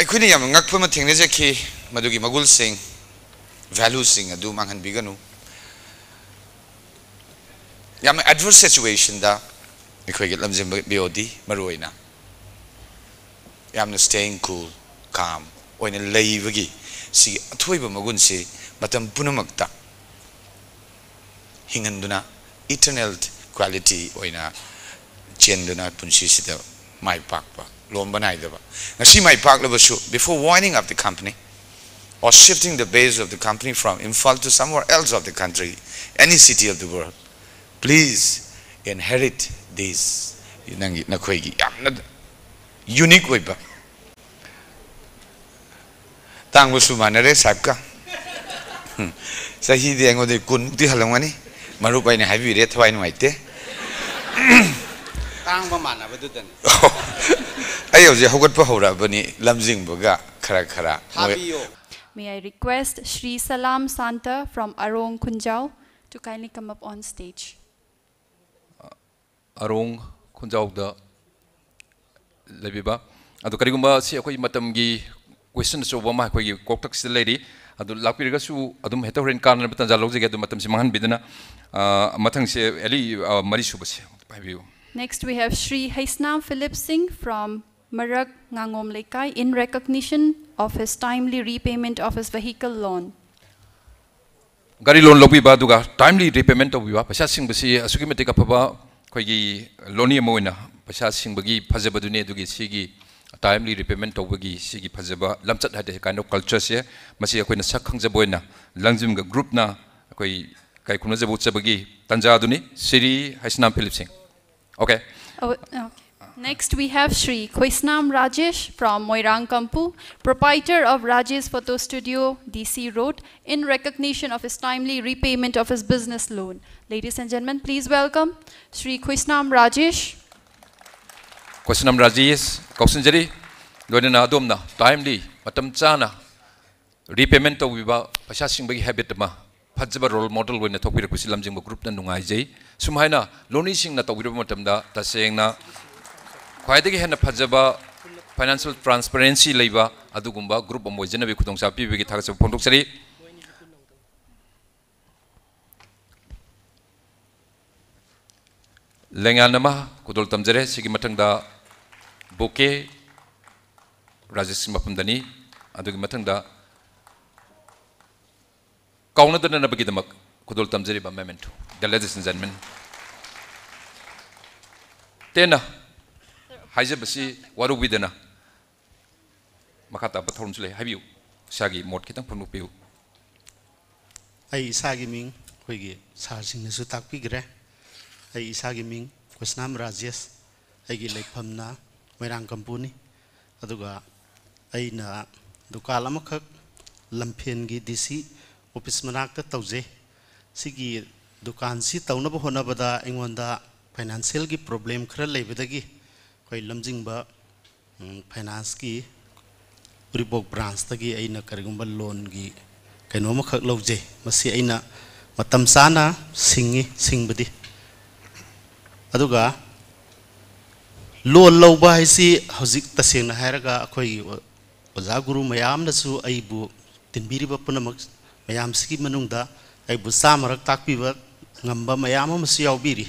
ꯑꯩꯈꯣꯏꯅ ꯌꯥꯝꯅ ꯉꯛꯄ ꯑꯃ ꯊꯦꯡꯅꯖꯈꯤ꯫ ꯃꯗꯨꯒꯤ ꯃꯒꯨꯜꯁꯤꯡ, ꯚꯦꯂꯨꯁꯤꯡ ꯑꯗꯨ ꯃꯥꯡꯍꯟꯕꯤꯒꯅꯨ꯫ ꯌꯥꯝꯅ ꯑꯦꯗꯚꯔꯁ ꯁꯤꯆꯨꯋꯦꯁꯟꯗ ꯑꯩꯈꯣꯏꯒꯤ ꯂꯝꯖꯤꯡꯕ ꯕꯤ ꯑꯣ ꯗꯤ ꯃꯔꯨꯑꯣꯏꯅ ꯌꯥꯝꯅ ꯁ꯭ꯇꯦꯌꯤꯡ ꯀꯨꯜ, ꯀꯥꯝ ꯑꯣꯏꯅ ꯂꯩꯕꯒꯤ ꯁꯤꯒꯤ ꯑꯊꯣꯏꯕ ꯃꯒꯨꯟꯁꯤ ꯃꯇꯝ ꯄꯨꯝꯅꯃꯛꯇ ꯍꯤꯡꯍꯟꯗꯨꯅ ꯏꯇꯔꯅꯦꯜ ꯀ꯭ꯋꯥꯂꯤꯇꯤ ꯑꯣꯏꯅ ꯆꯦꯟꯗꯨꯅ ꯄꯨꯟꯁꯤꯁꯤꯗ ꯃꯥꯏ ꯄꯥꯛꯄ ꯂꯣꯝꯕ ꯅꯥꯏꯗꯕ꯫ ꯉꯁꯤ ꯃꯥꯏ ꯄꯥꯛꯂꯕꯁꯨ, before winding up the company or shifting the base of the company from Imphal to somewhere else of the country, any city of the world, please inherit this. ꯅꯪꯒꯤ, ꯅꯈꯣꯏꯒꯤ ꯌꯥꯝꯅ ꯌꯨꯅꯤꯛ ꯑꯣꯏꯕ, ꯇꯥꯡꯕꯁꯨ ꯃꯥꯟꯅꯔꯦ ꯁꯥꯍꯦꯕꯀ꯫ ꯎꯝ꯫ ꯆꯍꯤꯗꯤ ꯑꯩꯉꯣꯟꯗ ꯀꯨꯟꯃꯨꯛꯇꯤ ꯍꯜꯂꯝꯒꯅꯤ꯫ ꯃꯔꯨꯞ ꯑꯩꯅ ꯍꯥꯏꯕꯤꯔꯦ, ꯊꯋꯥꯏ ꯅꯨꯡꯉꯥꯏꯇꯦ꯫ ꯇꯥꯡꯕ ꯃꯥꯟꯅꯕꯗꯨꯗꯅꯤ꯫ ꯑꯩ ꯍꯧꯖꯤꯛ ꯍꯧꯒꯠꯄ ꯍꯧꯔꯛꯑꯕꯅꯤ ꯂꯝꯖꯤꯡꯕꯒ ꯈꯔ ꯈꯔ꯫ ꯃꯣꯏ ꯊꯥꯕꯤꯌꯣ꯫ May I request Shri Salam Santa from Arong Khunjao to kindly come up on stage. ꯑꯔꯣꯡ ꯈꯨꯟꯖꯥꯎꯗ ꯂꯩꯕꯤꯕ꯫ ꯑꯗꯣ ꯀꯔꯤꯒꯨꯝꯕ ꯁꯤ ꯑꯩꯈꯣꯏ ꯃꯇꯝꯒꯤ ꯀꯣꯏꯁꯟ ꯑꯆꯧꯕ ꯑꯃ ꯑꯩꯈꯣꯏꯒꯤ ꯀꯣꯛꯇꯛꯁꯤꯗ ꯂꯩꯔꯤ꯫ ꯑꯗꯨ ꯂꯥꯛꯄꯤꯔꯒꯁꯨ ꯑꯗꯨꯝ ꯍꯦꯛꯇ ꯍꯣꯔꯦꯟ ꯀꯥꯟꯅꯅꯕ ꯇꯥꯟꯖꯥ ꯂꯧꯖꯒꯦ꯫ ꯑꯗꯨ ꯃꯇꯝꯁꯤ ꯃꯥꯡꯍꯟꯕꯤꯗꯅ, ꯑ, ꯃꯊꯪꯁꯦ ꯑꯦꯂꯤ, ꯑ, ꯃꯔꯤꯁꯨꯕꯁꯦ ꯄꯥꯏꯕꯤꯌꯨ꯫ Next we have Shri Haisnam Philip Singh from Marak Ngangom Leikai in recognition of his timely repayment of his vehicle loan. ꯒꯥꯔꯤ ꯂꯣꯟ ꯂꯧꯕꯤꯕ ꯑꯗꯨꯒ ꯇꯥꯏꯝꯂꯤ ꯔꯤꯄꯦꯃꯦꯟ ꯇꯧꯕꯤꯕ, ꯄꯩꯁꯥ ꯁꯤꯡꯕꯁꯤ ꯑꯁꯨꯛꯀꯤ ꯃꯇꯤꯛ ꯑꯐꯕ ꯑꯩꯈꯣꯏꯒꯤ ꯂꯣꯟꯃꯤ ꯑꯃ ꯑꯣꯏꯅ ꯄꯩꯁꯥ ꯁꯤꯡꯕꯒꯤ ꯐꯖꯕꯗꯨꯅꯤ꯫ ꯑꯗꯨꯒꯤ ꯁꯤꯒꯤ ꯇꯥꯏꯝꯂꯤ ꯔꯤꯄꯦꯃꯦꯟ ꯇꯧꯕꯒꯤ ꯁꯤꯒꯤ ꯐꯖꯕ ꯂꯝꯆꯠ ꯍꯥꯏꯇꯥꯔꯦ, kind of culture ꯁꯦ, ꯃꯁꯤ ꯑꯩꯈꯣꯏꯅ ꯁꯛ ꯈꯪꯖꯕ ꯑꯣꯏꯅ ꯂꯪꯖꯤꯝꯒ ꯒ꯭ꯔꯨꯞꯅ ꯑꯩꯈꯣꯏ ꯏꯀꯥꯏ ꯈꯨꯝꯅꯖꯕ ꯎꯠꯆꯕꯒꯤ ꯇꯥꯟꯖꯥ ꯑꯗꯨꯅꯤ꯫ ꯁ꯭ꯔꯤ ꯍꯩꯁꯅꯥꯝ ꯐꯤꯂꯤꯞ ꯁꯤꯡ꯫ Okay. Oh, okay. Next, we have Shri Khoisnam Rajesh from Moirang Kampu, proprietor of Rajesh Photo Studio, D C Road, in recognition of his timely repayment of his business loan. Ladies and gentlemen, please welcome Shri Khoisnam Rajesh. Khoisnam Rajesh ꯀꯧꯁꯤꯟꯖꯔꯤ꯫ ꯂꯣꯏꯅꯅ ꯑꯗꯣꯝꯅ ꯇꯥꯏꯝꯂꯤ, ꯃꯇꯝ ꯆꯥꯅ ꯔꯤꯄꯦꯃꯦꯟ ꯇꯧꯕꯤꯕ, ꯄꯩꯁꯥ ꯁꯤꯡꯕꯒꯤ habit ꯑꯃ ꯐꯖꯕ role model ꯑꯣꯏꯅ ꯊꯣꯛꯄꯤꯔꯛꯄꯁꯤ ꯂꯝꯖꯤꯡꯕ ꯒ꯭ꯔꯨꯞꯅ ꯅꯨꯡꯉꯥꯏꯖꯩ꯫ ꯁꯨꯝꯍꯥꯏꯅ ꯂꯣꯟꯃꯤꯁꯤꯡꯅ ꯇꯧꯕꯤꯔꯕ ꯃꯇꯝꯗ ꯇꯁꯦꯡꯅ ꯈ꯭ꯋꯥꯏꯗꯒꯤ ꯍꯦꯟꯅ ꯐꯖꯕ ꯐꯥꯏꯅꯥꯟꯁꯤꯌꯦꯜ ꯇ꯭ꯔꯥꯟꯁꯄꯔꯦꯟꯁꯤ ꯂꯩꯕ ꯑꯗꯨꯒꯨꯝꯕ ꯒ꯭ꯔꯨꯞ ꯑꯃ ꯑꯣꯏꯖꯅꯕꯒꯤ ꯈꯨꯗꯣꯡꯆꯥꯕ ꯄꯤꯕꯒꯤ ꯊꯥꯒꯠꯆꯕ ꯐꯣꯡꯗꯣꯛꯆꯔꯤ꯫ ꯂꯦꯡꯌꯥꯟ ꯑꯃ ꯈꯨꯗꯣꯜ ꯇꯝꯖꯔꯦ꯫ ꯁꯤꯒꯤ ꯃꯊꯪꯗ ꯕꯣꯀꯦ ꯔꯥꯖꯦꯁꯀꯤ ꯃꯐꯝꯗꯅꯤ꯫ ꯑꯗꯨꯒꯤ ꯃꯊꯪꯗ ꯀꯥꯎꯅꯗꯅꯕꯒꯤꯗꯃꯛ ꯈꯨꯗꯣꯜ ꯇꯝꯖꯔꯤꯕ ꯃꯦꯃꯦꯟꯇꯣ꯫ The ladies and gentlemen, ꯇꯦꯟꯅ ꯍꯥꯏꯖꯕꯁꯤ ꯋꯥꯔꯧꯕꯤꯗꯅ ꯃꯈꯥ ꯇꯥꯕ ꯊꯧꯔꯝꯁꯨ ꯂꯩ꯫ ꯍꯥꯏꯕꯤꯌꯨ, ꯏꯁꯥꯒꯤ ꯃꯣꯠ ꯈꯤꯇꯪ ꯐꯣꯡꯗꯣꯛꯄꯤꯌꯨ꯫ ꯑꯩ ꯏꯁꯥꯒꯤ ꯃꯤꯡ ꯑꯩꯈꯣꯏꯒꯤ ꯁꯥꯔꯁꯤꯡꯅꯁꯨ ꯇꯥꯛꯄꯤꯈ꯭ꯔꯦ꯫ ꯑꯩ ꯏꯁꯥꯒꯤ ꯃꯤꯡ ꯀ꯭ꯔꯤꯁꯅꯥꯝ ꯔꯥꯖꯦꯁ, ꯑꯩꯒꯤ ꯂꯩꯐꯝꯅ ꯃꯣꯏꯔꯥꯡ ꯀꯝꯄꯨꯅꯤ꯫ ꯑꯗꯨꯒ ꯑꯩꯅ ꯗꯨꯀꯥꯟ ꯑꯃꯈꯛ ꯂꯝꯐꯦꯟꯒꯤ ꯗꯤ ꯁꯤ ꯑꯣꯐꯤꯁ ꯃꯅꯥꯛꯇ ꯇꯧꯖꯩ꯫ ꯁꯤꯒꯤ ꯗꯨꯀꯥꯟꯁꯤ ꯇꯧꯅꯕ ꯍꯣꯠꯅꯕꯗ ꯑꯩꯉꯣꯟꯗ ꯐꯥꯏꯅꯥꯟꯁꯤꯌꯦꯜꯒꯤ ꯄ꯭ꯔꯣꯕ꯭ꯂꯦꯝ ꯈꯔ ꯂꯩꯕꯗꯒꯤ ꯑꯩꯈꯣꯏ ꯂꯝꯖꯤꯡꯕ ꯎꯝ, ꯐꯥꯏꯅꯥꯟꯁꯀꯤ ꯎꯔꯤꯄꯣꯛ ꯕ꯭ꯔꯥꯟꯁꯇꯒꯤ ꯑꯩꯅ ꯀꯔꯤꯒꯨꯝꯕ ꯂꯣꯟꯒꯤ ꯀꯩꯅꯣ ꯑꯃꯈꯛ ꯂꯧꯖꯩ꯫ ꯃꯁꯤ ꯑꯩꯅ ꯃꯇꯝ ꯆꯥꯅ ꯁꯤꯡꯉꯤ, ꯁꯤꯡꯕꯗꯤ꯫ ꯑꯗꯨꯒ ꯂꯣꯟ ꯂꯧꯕ ꯍꯥꯏꯁꯤ ꯍꯧꯖꯤꯛ ꯇꯁꯦꯡꯅ ꯍꯥꯏꯔꯒ ꯑꯩꯈꯣꯏꯒꯤ ꯑꯣ-, ꯑꯣꯖꯥ ꯒꯨꯔꯨ ꯃꯌꯥꯝꯅꯁꯨ ꯑꯩꯕꯨ ꯇꯤꯟꯕꯤꯔꯤꯕ ꯄꯨꯝꯅꯃꯛ ꯃꯌꯥꯝꯁꯤꯒꯤ ꯃꯅꯨꯡꯗ ꯑꯩꯕꯨ ꯆꯥꯝꯃꯔꯛ ꯇꯥꯛꯄꯤꯕ ꯉꯝꯕ ꯃꯌꯥꯝ ꯑꯃꯁꯨ ꯌꯥꯎꯕꯤꯔꯤ꯫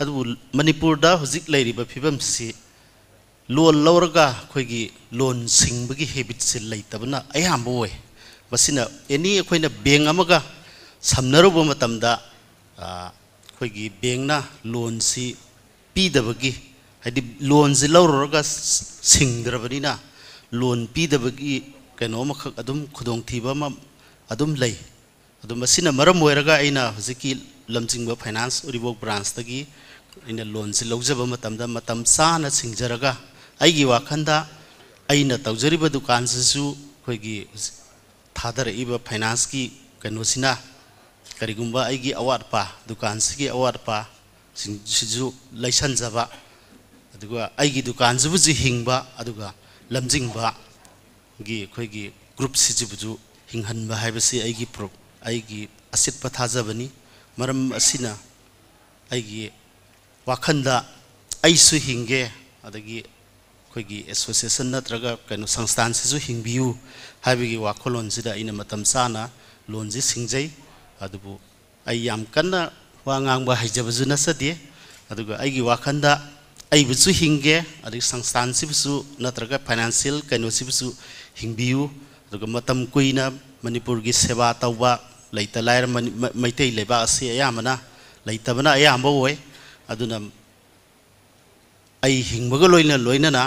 ꯑꯗꯨꯕꯨ ꯃꯅꯤꯄꯨꯔꯗ ꯍꯧꯖꯤꯛ ꯂꯩꯔꯤꯕ ꯐꯤꯕꯝꯁꯤ ꯂꯣꯟ ꯂꯧꯔꯒ ꯑꯩꯈꯣꯏꯒꯤ ꯂꯣꯟ ꯁꯤꯡꯕꯒꯤ ꯍꯦꯕꯤꯠꯁꯦ ꯂꯩꯇꯕꯅ ꯑꯌꯥꯝꯕ ꯑꯣꯏ꯫ ꯃꯁꯤꯅ ꯑꯦꯅꯤ ꯑꯩꯈꯣꯏꯅ ꯕꯦꯡ ꯑꯃꯒ ꯁꯝꯅꯔꯨꯕ ꯃꯇꯝꯗ, ꯑ, ꯑꯩꯈꯣꯏꯒꯤ ꯕꯦꯡꯅ ꯂꯣꯟꯁꯤ ꯄꯤꯗꯕꯒꯤ, ꯍꯥꯏꯗꯤ ꯂꯣꯟꯁꯤ ꯂꯧꯔꯨꯔꯒ ꯁꯤꯡꯗ꯭ꯔꯕꯅꯤꯅ ꯂꯣꯟ ꯄꯤꯗꯕꯒꯤ ꯀꯩꯅꯣ ꯑꯃꯈꯛ ꯑꯗꯨꯝ ꯈꯨꯗꯣꯡꯊꯤꯕ ꯑꯃ ꯑꯗꯨꯝ ꯂꯩ꯫ ꯑꯗꯨ ꯃꯁꯤꯅ ꯃꯔꯝ ꯑꯣꯏꯔꯒ ꯑꯩꯅ ꯍꯧꯖꯤꯛꯀꯤ ꯂꯝꯖꯤꯡꯕ ꯐꯥꯏꯅꯥꯟꯁ ꯎꯔꯤꯄꯣꯛ ꯕ꯭ꯔꯥꯟꯁꯇꯒꯤ ꯑꯩꯅ ꯂꯣꯟꯁꯤ ꯂꯧꯖꯕ ꯃꯇꯝꯗ ꯃꯇꯝ ꯆꯥꯅ ꯁꯤꯡꯖꯔꯒ ꯑꯩꯒꯤ ꯋꯥꯈꯜꯗ ꯑꯩꯅ ꯇꯧꯖꯔꯤꯕ ꯗꯨꯀꯥꯟꯁꯤꯁꯨ ꯑꯩꯈꯣꯏꯒꯤ ꯊꯥꯗꯔꯛꯏꯕ ꯐꯥꯏꯅꯥꯟꯁꯀꯤ ꯀꯩꯅꯣꯁꯤꯅ ꯀꯔꯤꯒꯨꯝꯕ ꯑꯩꯒꯤ ꯑꯋꯥꯠꯄ, ꯗꯨꯀꯥꯟꯁꯤꯒꯤ ꯑꯋꯥꯠꯄꯁꯤꯡꯁꯤꯁꯨ ꯂꯩꯁꯟꯖꯕ, ꯑꯗꯨꯒ ꯑꯩꯒꯤ ꯗꯨꯀꯥꯟꯁꯤꯕꯨꯁꯨ ꯍꯤꯡꯕ, ꯑꯗꯨꯒ ꯂꯝꯖꯤꯡꯕꯒꯤ ꯑꯩꯈꯣꯏꯒꯤ ꯒ꯭ꯔꯨꯞꯁꯤꯁꯤꯕꯨꯁꯨ ꯍꯤꯡꯍꯟꯕ ꯍꯥꯏꯕꯁꯤ ꯑꯩꯒꯤ ꯄ꯭ꯔꯣ-, ꯑꯩꯒꯤ ꯑꯆꯦꯠꯄ ꯊꯥꯖꯕꯅꯤ꯫ ꯃꯔꯝ ꯑꯁꯤꯅ ꯑꯩꯒꯤ ꯋꯥꯈꯜꯗ ꯑꯩꯁꯨ ꯍꯤꯡꯒꯦ, ꯑꯗꯒꯤ ꯑꯩꯈꯣꯏꯒꯤ ꯑꯦꯁꯣꯁꯤꯌꯦꯁꯟ ꯅꯠꯇ꯭ꯔꯒ ꯀꯩꯅꯣ ꯁꯪꯁꯊꯥꯟꯁꯤꯁꯨ ꯍꯤꯡꯕꯤꯌꯨ ꯍꯥꯏꯕꯒꯤ ꯋꯥꯈꯜꯂꯣꯟꯁꯤꯗ ꯑꯩꯅ ꯃꯇꯝ ꯆꯥꯅ ꯂꯣꯟꯁꯤ ꯁꯤꯡꯖꯩ꯫ ꯑꯗꯨꯕꯨ ꯑꯩ ꯌꯥꯝ ꯀꯟꯅ ꯋꯥ ꯉꯥꯡꯕ ꯍꯩꯖꯕꯁꯨ ꯅꯠꯆꯗꯦ꯫ ꯑꯗꯨꯒ ꯑꯩꯒꯤ ꯋꯥꯈꯜꯗ ꯑꯩꯕꯨꯁꯨ ꯍꯤꯡꯒꯦ, ꯑꯗꯒꯤ ꯁꯪꯁꯊꯥꯟꯁꯤꯕꯨꯁꯨ ꯅꯠꯇ꯭ꯔꯒ ꯐꯥꯏꯅꯥꯟꯁꯤꯌꯦꯜ ꯀꯩꯅꯣꯁꯤꯕꯨꯁꯨ ꯍꯤꯡꯕꯤꯌꯨ꯫ ꯑꯗꯨꯒ ꯃꯇꯝ ꯀꯨꯏꯅ ꯃꯅꯤꯄꯨꯔꯒꯤ ꯁꯦꯕꯥ ꯇꯧꯕ ꯂꯩꯇ ꯂꯥꯏꯔ ꯃꯅꯤ-, ꯃ-, ꯃꯩꯇꯩ ꯂꯩꯕꯥꯛ ꯑꯁꯤ ꯑꯌꯥꯝꯕꯅ ꯂꯩꯇꯕꯅ ꯑꯌꯥꯝꯕ ꯑꯣꯏ꯫ ꯑꯗꯨꯅ ꯑꯩ ꯍꯤꯡꯕꯒ ꯂꯣꯏꯅ ꯂꯣꯏꯅꯅ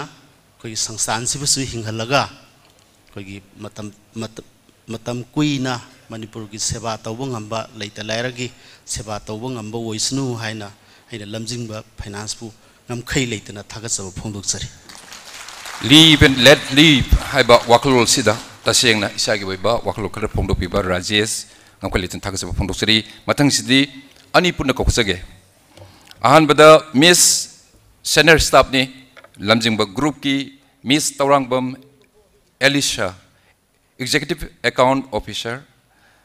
ꯑꯩꯈꯣꯏꯒꯤ ꯁꯪꯁꯊꯥꯟꯁꯤꯕꯨꯁꯨ ꯍꯤꯡꯍꯜꯂꯒ ꯑꯩꯈꯣꯏꯒꯤ ꯃꯇꯝ, ꯃꯇꯝ, ꯃꯇꯝ ꯀꯨꯏꯅ ꯃꯅꯤꯄꯨꯔꯒꯤ ꯁꯦꯕꯥ ꯇꯧꯕ ꯉꯝꯕ, ꯂꯩꯇ ꯂꯥꯏꯔꯒꯤ ꯁꯦꯕꯥ ꯇꯧꯕ ꯉꯝꯕ ꯑꯣꯏꯁꯅꯨ ꯍꯥꯏꯅ ꯑꯩꯅ ꯂꯝꯖꯤꯡꯕ ꯐꯥꯏꯅꯥꯟꯁꯄꯨ ꯉꯝꯈꯩ ꯂꯩꯇꯅ ꯊꯥꯒꯠꯆꯕ ꯐꯣꯡꯗꯣꯛꯆꯔꯤ꯫ Live and let live ꯍꯥꯏꯕ ꯋꯥꯈꯜꯂꯣꯟꯁꯤꯗ ꯇꯁꯦꯡꯅ ꯏꯁꯥꯒꯤ ꯑꯣꯏꯕ ꯋꯥꯈꯜꯂꯣꯟ ꯈꯔ ꯐꯣꯡꯗꯣꯛꯄꯤꯕ ꯔꯥꯖꯦꯁ ꯉꯝꯈꯩ ꯂꯩꯇꯅ ꯊꯥꯒꯠꯆꯕ ꯐꯣꯡꯗꯣꯛꯆꯔꯤ꯫ ꯃꯊꯪꯁꯤꯗꯤ ꯑꯅꯤ ꯄꯨꯟꯅ ꯀꯧꯖꯒꯦ꯫ ꯑꯍꯥꯟꯕꯗ ꯃꯤꯁ ꯁꯦꯅꯤꯌꯔ ꯁ꯭ꯇꯥꯐꯅꯤ, ꯂꯝꯖꯤꯡꯕ ꯒ꯭ꯔꯨꯞꯀꯤ ꯃꯤꯁ Tourangbam Elisa, Executive Account Officer,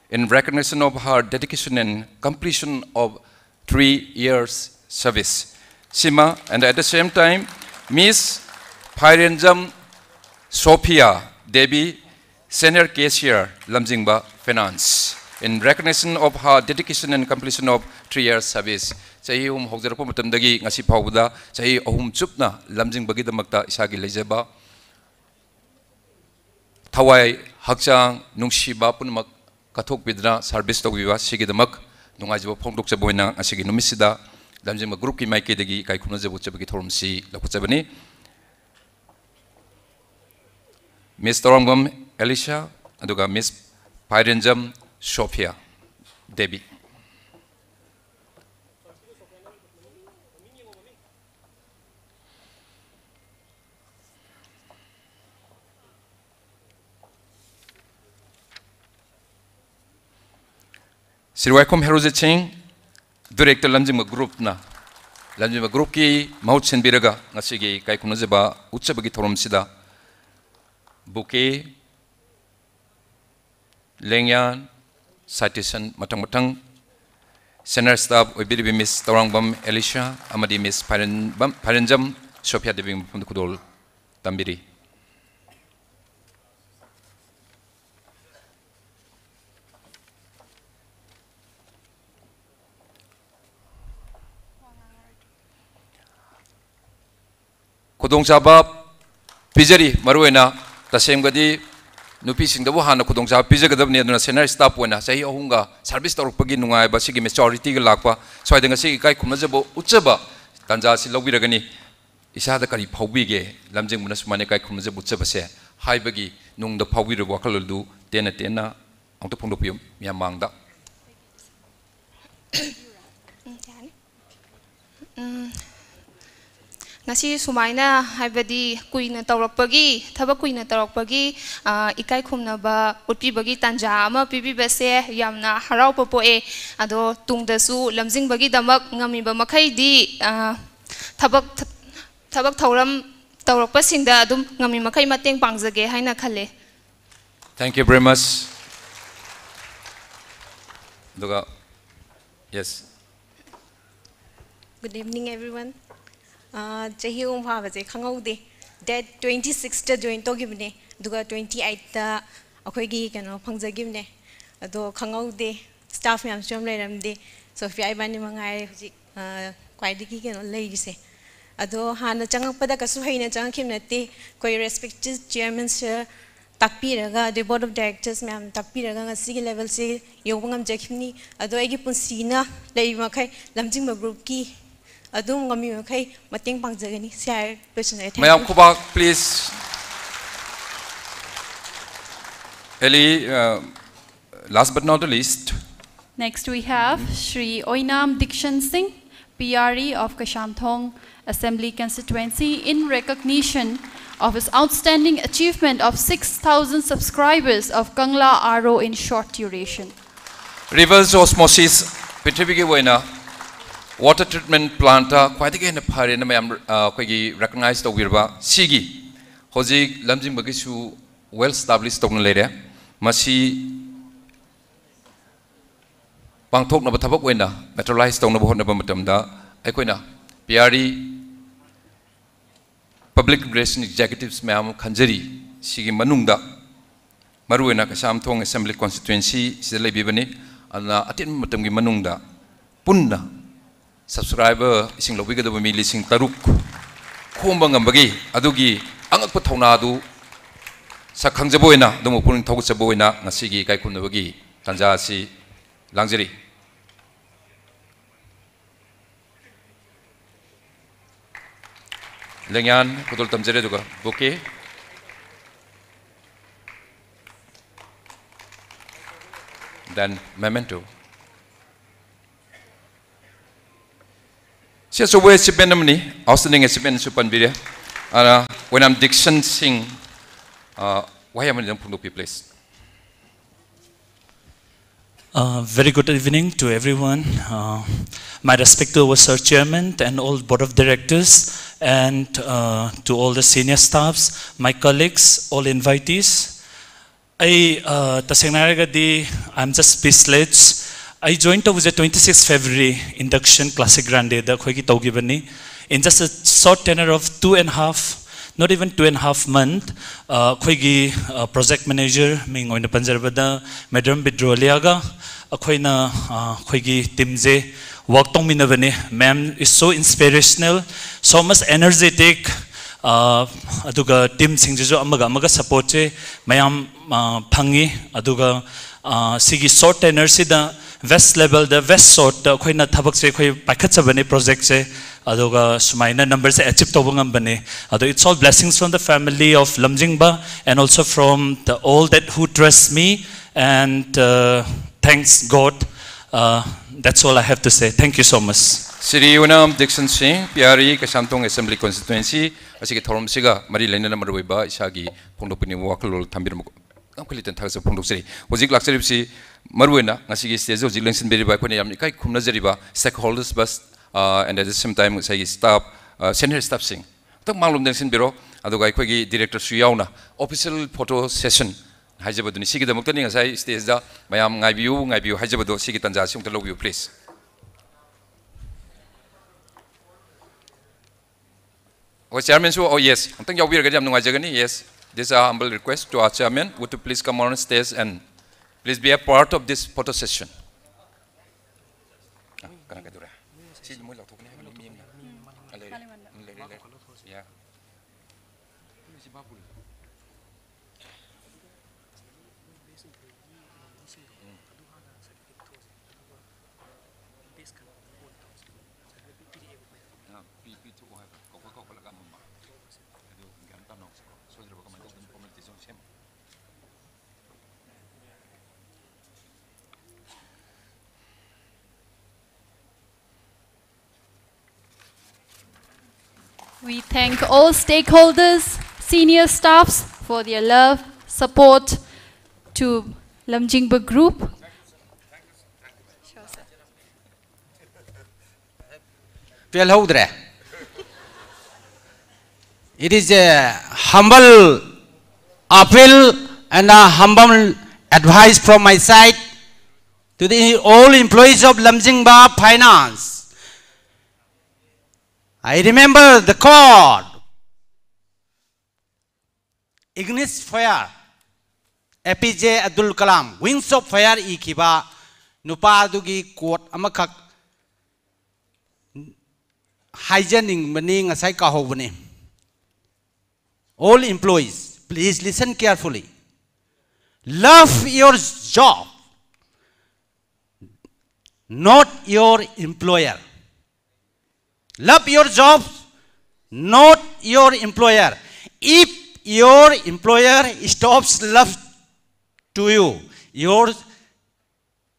in recognition of her dedication and completion of three years service. ꯁꯤꯃ, and at the same time, Miss Phairenjam Sophia Devi, Senior Cashier, ꯂꯝꯖꯤꯡꯕ Finance, in recognition of her dedication and completion of three years service. ꯆꯍꯤ ꯑꯍꯨꯝ ꯍꯧꯖꯔꯛꯄ ꯃꯇꯝꯗꯒꯤ ꯉꯁꯤ ꯐꯥꯎꯕꯗ ꯆꯍꯤ ꯑꯍꯨꯝ ꯆꯨꯞꯅ ꯂꯝꯖꯤꯡꯕꯒꯤꯗꯃꯛꯇ ꯏꯁꯥꯒꯤ ꯂꯩꯖꯕ ꯊꯋꯥꯏ, ꯍꯛꯆꯥꯡ, ꯅꯨꯡꯁꯤꯕ ꯄꯨꯝꯅꯃꯛ ꯀꯠꯊꯣꯛꯄꯤꯗꯨꯅ ꯁꯥꯔꯚꯤꯁ ꯇꯧꯕꯤꯕ, ꯁꯤꯒꯤꯗꯃꯛ ꯅꯨꯡꯉꯥꯏꯖꯕ ꯐꯣꯡꯗꯣꯛꯆꯕ ꯑꯣꯏꯅ ꯉꯁꯤꯒꯤ ꯅꯨꯃꯤꯠꯁꯤꯗ ꯂꯝꯖꯤꯡꯕ ꯒ꯭ꯔꯨꯞꯀꯤ ꯃꯥꯏꯀꯩꯗꯒꯤ ꯏꯀꯥꯏ ꯈꯨꯝꯅꯖꯕ ꯎꯠꯆꯕꯒꯤ ꯊꯧꯔꯝꯁꯤ ꯂꯧꯈꯠꯆꯕꯅꯤ꯫ ꯃꯤꯁ ꯇꯧꯔꯥꯡꯕꯝ ꯑꯦꯂꯤꯁꯥ, ꯑꯗꯨꯒ ꯃꯤꯁ ꯐꯥꯏꯔꯦꯟꯖꯝ ꯁꯣꯐꯤꯌꯥ ꯗꯦꯕꯤ꯫ ꯁ꯭ꯔꯤ ꯋꯥꯏꯈꯣꯝ ꯍꯦꯔꯣꯖꯤꯠ ꯁꯤꯡ, ꯗꯤꯔꯦꯛꯇꯔ ꯂꯝꯖꯤꯡꯕ ꯒ꯭ꯔꯨꯞꯅ, ꯂꯝꯖꯤꯡꯕ ꯒ꯭ꯔꯨꯞꯀꯤ ꯃꯍꯨꯠ ꯁꯤꯟꯕꯤꯔꯒ ꯉꯁꯤꯒꯤ ꯏꯀꯥꯏ ꯈꯨꯝꯅꯖꯕ ꯎꯠꯆꯕꯒꯤ ꯊꯧꯔꯝꯁꯤꯗ ꯕꯨꯀꯦ, ꯂꯦꯡꯌꯥꯟ, ꯁꯥꯏꯇꯦꯁꯟ ꯃꯊꯪ ꯃꯊꯪ ꯁꯦꯅꯤꯌꯔ ꯁ꯭ꯇꯥꯐ ꯑꯣꯏꯕꯤꯔꯤꯕ ꯃꯤꯁ ꯇꯧꯔꯥꯡꯕꯝ ꯑꯦꯂꯤꯁꯥ ꯑꯃꯗꯤ ꯃꯤꯁ ꯐꯥꯏꯔꯦꯟꯕꯝ, ꯐꯥꯏꯔꯦꯟꯖꯝ ꯁꯣꯐꯤꯌꯥ ꯗꯦꯕꯤꯒꯤ ꯃꯐꯝꯗ ꯈꯨꯗꯣꯜ ꯇꯝꯕꯤꯔꯤ꯫ ꯈꯨꯗꯣꯡꯆꯥꯕ ꯄꯤꯖꯔꯤ꯫ ꯃꯔꯨꯑꯣꯏꯅ ꯇꯁꯦꯡꯕꯗꯤ ꯅꯨꯄꯤꯁꯤꯡꯗꯕꯨ ꯍꯥꯟꯅ ꯈꯨꯗꯣꯡꯆꯥꯕ ꯄꯤꯖꯒꯗꯕꯅꯤ꯫ ꯑꯗꯨꯅ senior staff ꯑꯣꯏꯅ ꯆꯍꯤ ꯑꯍꯨꯝꯒ service ꯇꯧꯔꯛꯄꯒꯤ ꯅꯨꯡꯉꯥꯏꯕ, ꯁꯤꯒꯤ maturity ꯒ ꯂꯥꯛꯄ, ꯁ꯭ꯋꯥꯏꯗ ꯉꯁꯤ ꯏꯀꯥꯏ ꯈꯨꯝꯅꯖꯕ ꯎꯠꯆꯕ ꯇꯥꯟꯖꯥ ꯑꯁꯤ ꯂꯧꯕꯤꯔꯒꯅꯤ꯫ ꯏꯁꯥꯗ ꯀꯔꯤ ꯐꯥꯎꯕꯤꯒꯦ? ꯂꯝꯖꯤꯡꯕꯅ ꯁꯨꯃꯥꯏꯅ ꯏꯀꯥꯏ ꯈꯨꯝꯅꯖꯕ ꯎꯠꯆꯕꯁꯦ ꯍꯥꯏꯕꯒꯤ ꯅꯨꯡꯗ ꯐꯥꯎꯕꯤꯔꯕ ꯋꯥꯈꯜꯂꯣꯟꯗꯨ ꯇꯦꯟꯅ ꯇꯦꯟꯅ ꯑꯃꯨꯛꯇ ꯐꯣꯡꯗꯣꯛꯄꯤꯌꯨ ꯃꯤꯌꯥꯝ ꯃꯥꯡꯗ꯫ ꯎꯝ, ꯌꯥꯅꯤ꯫ ꯎꯝ, ꯉꯁꯤ ꯁꯨꯃꯥꯏꯅ, ꯍꯥꯏꯕꯗꯤ ꯀꯨꯏꯅ ꯇꯧꯔꯛꯄꯒꯤ, ꯊꯕꯛ ꯀꯨꯏꯅ ꯇꯧꯔꯛꯄꯒꯤ, ꯑ, ꯏꯀꯥꯏ ꯈꯨꯝꯅꯕ ꯎꯠꯄꯤꯕꯒꯤ ꯇꯥꯟꯖꯥ ꯑꯃ ꯄꯤꯕꯤꯕꯁꯦ ꯌꯥꯝꯅ ꯍꯔꯥꯎꯕ ꯄꯣꯛꯑꯦ꯫ ꯑꯗꯣ ꯇꯨꯡꯗꯁꯨ ꯂꯝꯖꯤꯡꯕꯒꯤꯗꯃꯛ ꯉꯝꯃꯤꯕ ꯃꯈꯩꯗꯤ, ꯑ, ꯊꯕꯛ, ꯊꯕꯛ ꯊꯧꯔꯝ ꯇꯧꯔꯛꯄꯁꯤꯡꯗ ꯑꯗꯨꯝ ꯉꯝꯃꯤ ꯃꯈꯩ ꯃꯇꯦꯡ ꯄꯥꯡꯖꯒꯦ ꯍꯥꯏꯅ ꯈꯜꯂꯦ꯫ Thank you very much. ꯑꯗꯨꯒ, yes. Good evening, everyone. ꯑꯥ, ꯆꯍꯤ ꯑꯍꯨꯝ ꯐꯥꯕꯁꯦ ꯈꯪꯍꯧꯗꯦ꯫ Date twenty six ꯇ join ꯇꯧꯈꯤꯕꯅꯦ, ꯑꯗꯨꯒ twenty eight ꯇ ꯑꯩꯈꯣꯏꯒꯤ ꯀꯩꯅꯣ ꯐꯪꯖꯈꯤꯕꯅꯦ꯫ ꯑꯗꯣ ꯈꯪꯍꯧꯗꯦ, staff ꯃꯌꯥꯝꯁꯨ ꯌꯥꯝ ꯂꯩꯔꯝꯗꯦ, ꯁꯣꯐꯤꯌꯥ ꯏꯕꯥꯅꯤ ꯃꯉꯥꯏꯔꯦ ꯍꯧꯖꯤꯛ, ꯑꯥ, ꯈ꯭ꯋꯥꯏꯗꯒꯤ ꯀꯩꯅꯣ ꯂꯩꯔꯤꯁꯦ꯫ ꯑꯗꯣ ꯍꯥꯟꯅ ꯆꯪꯉꯛꯄꯗ ꯀꯩꯁꯨ ꯍꯩꯅ ꯆꯪꯉꯛꯈꯤꯕ ꯅꯠꯇꯦ꯫ ꯑꯩꯈꯣꯏ respected chairman sir ꯇꯥꯛꯄꯤꯔꯒ, ꯑꯗꯩ board of directors ꯃꯌꯥꯝꯅ ꯇꯥꯛꯄꯤꯔꯒ ꯉꯁꯤꯒꯤ level ꯁꯤ ꯌꯧꯕ ꯉꯝꯖꯈꯤꯕꯅꯤ꯫ ꯑꯗꯣ ꯑꯩꯒꯤ ꯄꯨꯟꯁꯤꯅ ꯂꯩꯔꯤ ꯃꯈꯩ ꯂꯝꯖꯤꯡꯕ group ꯀꯤ ꯑꯗꯨꯝ ꯉꯝꯃꯤ ꯃꯈꯩ ꯃꯇꯦꯡ ꯄꯥꯡꯖꯒꯅꯤ꯫ ꯁꯤ ꯍꯥꯏꯔ ꯂꯣꯏꯁꯤꯟꯖꯔꯦ꯫ Thank you. ꯃꯌꯥꯝ ꯈꯨꯕꯥꯛ, please. ꯑꯦꯂꯤ, ꯑ, last but not the least. Next, we have Shri Oinam Dikshan Singh, P R E of Kaishamthong Assembly Constituency, in recognition of his outstanding achievement of six thousand subscribers of Kangla R O in short duration. Reverse osmosis, ꯄ꯭ꯔꯤꯊꯤꯕꯤꯒꯤ ꯑꯣꯏꯅ water treatment plant ꯈ꯭ꯋꯥꯏꯗꯒꯤ ꯍꯦꯟꯅ ꯐꯔꯦꯅ ꯃꯌꯥꯝ, ꯑ, ꯑꯩꯈꯣꯏꯒꯤ recognize ꯇꯧꯕꯤꯔꯕ ꯁꯤꯒꯤ ꯍꯧꯖꯤꯛ ꯂꯝꯖꯤꯡꯕꯒꯤꯁꯨ well established ꯇꯧꯅ ꯂꯩꯔꯦ꯫ ꯃꯁꯤ ꯄꯥꯡꯊꯣꯛꯅꯕ ꯊꯕꯛ ꯑꯣꯏꯅ materialize ꯇꯧꯅꯕ ꯍꯣꯠꯅꯕ ꯃꯇꯝꯗ ꯑꯩꯈꯣꯏꯅ P R E Public Relation Executives ꯃꯌꯥꯝ ꯑꯃ ꯈꯟꯖꯔꯤ꯫ ꯁꯤꯒꯤ ꯃꯅꯨꯡꯗ ꯃꯔꯨꯑꯣꯏꯅ ꯀꯩꯁꯥꯝꯊꯣꯡ Assembly Constituency ꯁꯤꯗ ꯂꯩꯕꯤꯕꯅꯤ꯫ ꯑꯗꯨꯅ ꯑꯇꯦꯟꯕ ꯃꯇꯝꯒꯤ ꯃꯅꯨꯡꯗ ꯄꯨꯟꯅ subscriber ꯏꯁꯤꯡ ꯂꯧꯕꯤꯒꯗꯕ ꯃꯤ ꯂꯤꯁꯤꯡ ꯇꯔꯨꯛ ꯈꯣꯝꯕ ꯉꯝꯕꯒꯤ ꯑꯗꯨꯒꯤ ꯑꯉꯛꯄ ꯊꯧꯅꯥꯗꯨ ꯁꯛ ꯈꯪꯖꯕ ꯑꯣꯏꯅ, ꯑꯗꯨꯕꯨ ꯄꯨꯛꯅꯤꯡ ꯊꯧꯒꯠꯆꯕ ꯑꯣꯏꯅ ꯉꯁꯤꯒꯤ ꯏꯀꯥꯏ ꯈꯨꯝꯅꯕꯒꯤ ꯇꯥꯟꯖꯥ ꯑꯁꯤ ꯂꯥꯡꯖꯔꯤ꯫ ꯂꯦꯡꯌꯥꯟ ꯈꯨꯗꯣꯜ ꯇꯝꯖꯔꯦ, ꯑꯗꯨꯒ bouquet, then memento꯫ ꯁꯤ ꯑꯆꯧꯕ achievement ꯑꯃꯅꯤ, outstanding achievementꯁꯨ ꯄꯟꯕꯤꯔꯦ꯫ ꯑꯗꯨꯅ ꯑꯣꯏꯅꯥꯝ ꯗꯤꯛꯁꯟ ꯁꯤꯡ, ꯑ, ꯋꯥꯍꯩ ꯑꯃꯅꯤ ꯑꯗꯨꯝ ꯐꯣꯡꯗꯣꯛꯄꯤꯌꯨ, please꯫ Uh, very good evening to everyone. Uh, my respect to our Sir Chairman and all Board of Directors and uh, to all the senior staffs, my colleagues, all invitees. ꯑꯩ uh, ꯇꯁꯦꯡꯅ ꯍꯥꯏꯔꯒꯗꯤ I'm just speechless. ꯑꯩ join ꯇꯧꯕꯁꯦ twenty six February induction classic grande ꯗ ꯑꯩꯈꯣꯏꯒꯤ ꯇꯧꯈꯤꯕꯅꯤ꯫ In just a short tenure of two and half, not even two and half month, ꯑꯩꯈꯣꯏꯒꯤ project manager ꯃꯤꯡ ꯑꯣꯏꯅ ꯄꯟꯖꯔꯕꯗ ꯃꯦꯗꯥꯝ ꯕꯤꯗ꯭ꯔꯣꯂꯤꯌꯥꯒ ꯑꯩꯈꯣꯏꯅ ꯑꯩꯈꯣꯏꯒꯤ ꯇꯤꯝꯁꯦ ꯋꯥꯛ ꯇꯧꯃꯤꯟꯅꯕꯅꯤ꯫ Ma'am is so inspirational, so much energetic, ꯑꯗꯨꯒ ꯇꯤꯝꯁꯤꯡꯁꯤꯁꯨ ꯑꯃꯒ ꯑꯃꯒ ꯁꯞꯄꯣꯔꯠꯁꯦ ꯃꯌꯥꯝ ꯐꯪꯉꯤ꯫ ꯑꯗꯨꯒ ꯁꯤꯒꯤ short tenure ꯁꯤꯗ best level ꯗ best shot ꯇ ꯑꯩꯈꯣꯏꯅ ꯊꯕꯛꯁꯦ ꯑꯩꯈꯣꯏ ꯄꯥꯏꯈꯠꯆꯕꯅꯤ, project ꯁꯦ꯫ ꯑꯗꯨꯒ ꯁꯨꯃꯥꯏꯅ number ꯁꯦ achieve ꯇꯧꯕ ꯉꯝꯕꯅꯤ꯫ ꯑꯗꯣ it's all blessings from the family of ꯂꯝꯖꯤꯡꯕ and also from the all that who trust me and uh, thanks God. Uh, that's all I have to say. Thank you so much. Shri Oinam Dickson Singh, ꯄꯤꯌꯥꯔꯤ, Keishamthong Assembly Constituency ꯑꯁꯤꯒꯤ ꯊꯧꯔꯝꯁꯤꯒ ꯃꯔꯤ ꯂꯩꯅꯅ ꯃꯔꯨꯑꯣꯏꯕ ꯏꯁꯥꯒꯤ ꯐꯣꯡꯗꯣꯛꯄꯤꯅꯤꯡꯕ ꯋꯥꯈꯜꯂꯣꯟ ꯊꯝꯕꯤꯔꯝꯕ ꯌꯥꯝ ꯈꯜꯂꯤ ꯊꯥꯒꯠꯆꯕ ꯐꯣꯡꯗꯣꯛꯆꯔꯤ꯫ ꯍꯧꯖꯤꯛ ꯂꯥꯛꯆꯔꯤꯕꯁꯤ ꯃꯔꯨꯑꯣꯏꯅ ꯉꯁꯤꯒꯤ stage ꯍꯧꯖꯤꯛ ꯂꯦꯡꯁꯤꯟꯕꯤꯔꯤꯕ ꯑꯩꯈꯣꯏꯅ ꯌꯥꯝ ꯏꯀꯥꯏ ꯈꯨꯝꯅꯖꯔꯤꯕ stakeholders plus and at the same time ꯉꯁꯥꯏꯒꯤ staff, senior staff ꯁꯤꯡ ꯑꯃꯨꯛꯇꯪ ꯃꯥꯡꯂꯣꯝꯗ ꯂꯦꯡꯁꯤꯟꯕꯤꯔꯣ꯫ ꯑꯗꯨꯒ ꯑꯩꯈꯣꯏꯒꯤ director ꯁꯨ ꯌꯥꯎꯅ official photo session ꯍꯥꯏꯖꯕꯗꯨꯅꯤ꯫ ꯁꯤꯒꯤꯗꯃꯛꯇꯅꯤ ꯉꯁꯥꯏ stage ꯗ ꯃꯌꯥꯝ ꯉꯥꯏꯕꯤꯌꯨ, ꯉꯥꯏꯕꯤꯌꯨ ꯍꯥꯏꯖꯕꯗꯣ꯫ ꯁꯤꯒꯤ ꯇꯥꯟꯖꯥꯁꯤ ꯑꯃꯨꯛꯇ ꯂꯧꯕꯤꯌꯨ please꯫ ꯑꯣ, ꯆꯤꯌꯥꯔꯃꯦꯟꯁꯨ, ꯑꯣ, ꯌꯦꯁ, ꯑꯃꯨꯛꯇꯪ ꯌꯥꯎꯕꯤꯔꯒꯗꯤ ꯌꯥꯝ ꯅꯨꯡꯉꯥꯏꯖꯒꯅꯤ꯫ Yes, this is a humble request to our chairman. Would you please come on stage and please be a part of this photo session? ꯑ, ꯀꯅꯥ ꯀꯩꯗꯧꯔꯦ? ꯁꯤ ꯃꯣꯏ ꯂꯧꯊꯣꯛꯀꯅꯤ ꯍꯥꯏꯕꯅꯤ, ꯃꯤ ꯑꯃꯅ꯫ ꯑ, ꯂꯩꯔꯦ꯫ ꯎꯝ, ꯂꯩꯔꯦ, ꯂꯩꯔꯦ꯫ ꯌꯥ꯫ ꯁꯤ ꯕꯥꯕꯨ꯫ ꯎꯝ꯫ ꯄꯤ-, ꯄꯤꯊꯣꯛꯑꯣ ꯍꯥꯏꯕ꯫ ꯀꯧꯈꯠ-, ꯀꯧꯈꯠꯂꯒ ꯑꯃꯃꯝ꯫ ꯑꯗꯨ ꯒ꯭ꯌꯥꯟ ꯇꯥꯅ ꯇꯧꯁꯤꯀꯣ꯫ ꯁꯣꯏꯗ꯭ꯔꯕ ꯀꯃꯥꯏꯅ ꯇꯧꯗꯣꯏꯅꯣ? ꯐꯣꯔꯃꯦꯂꯤꯇꯤꯁꯦ ꯑꯃꯨꯛ ꯁꯦꯝꯃꯣ꯫ We thank all stakeholders, senior staffs for their love, support to Lamjingba Group. ꯄꯦꯜꯍꯧꯗ꯭ꯔꯦ꯫ It is a humble appeal and a humble advice from my side to the all employees of Lamjingba Finance. I remember the quote, Ignis Fire, A P J Abdul Kalam, Wings of Fire ꯏꯈꯤꯕ ꯅꯨꯄꯥ ꯑꯗꯨꯒꯤ quote ꯑꯃꯈꯛ ꯍꯥꯏꯖꯅꯤꯡꯕꯅꯤ, ꯉꯁꯥꯏ ꯀꯥꯎꯍꯧꯕꯅꯤ꯫ All employees, please listen carefully. Love your job, not your employer. Love your job, not your employer. If your employer stops love to you, your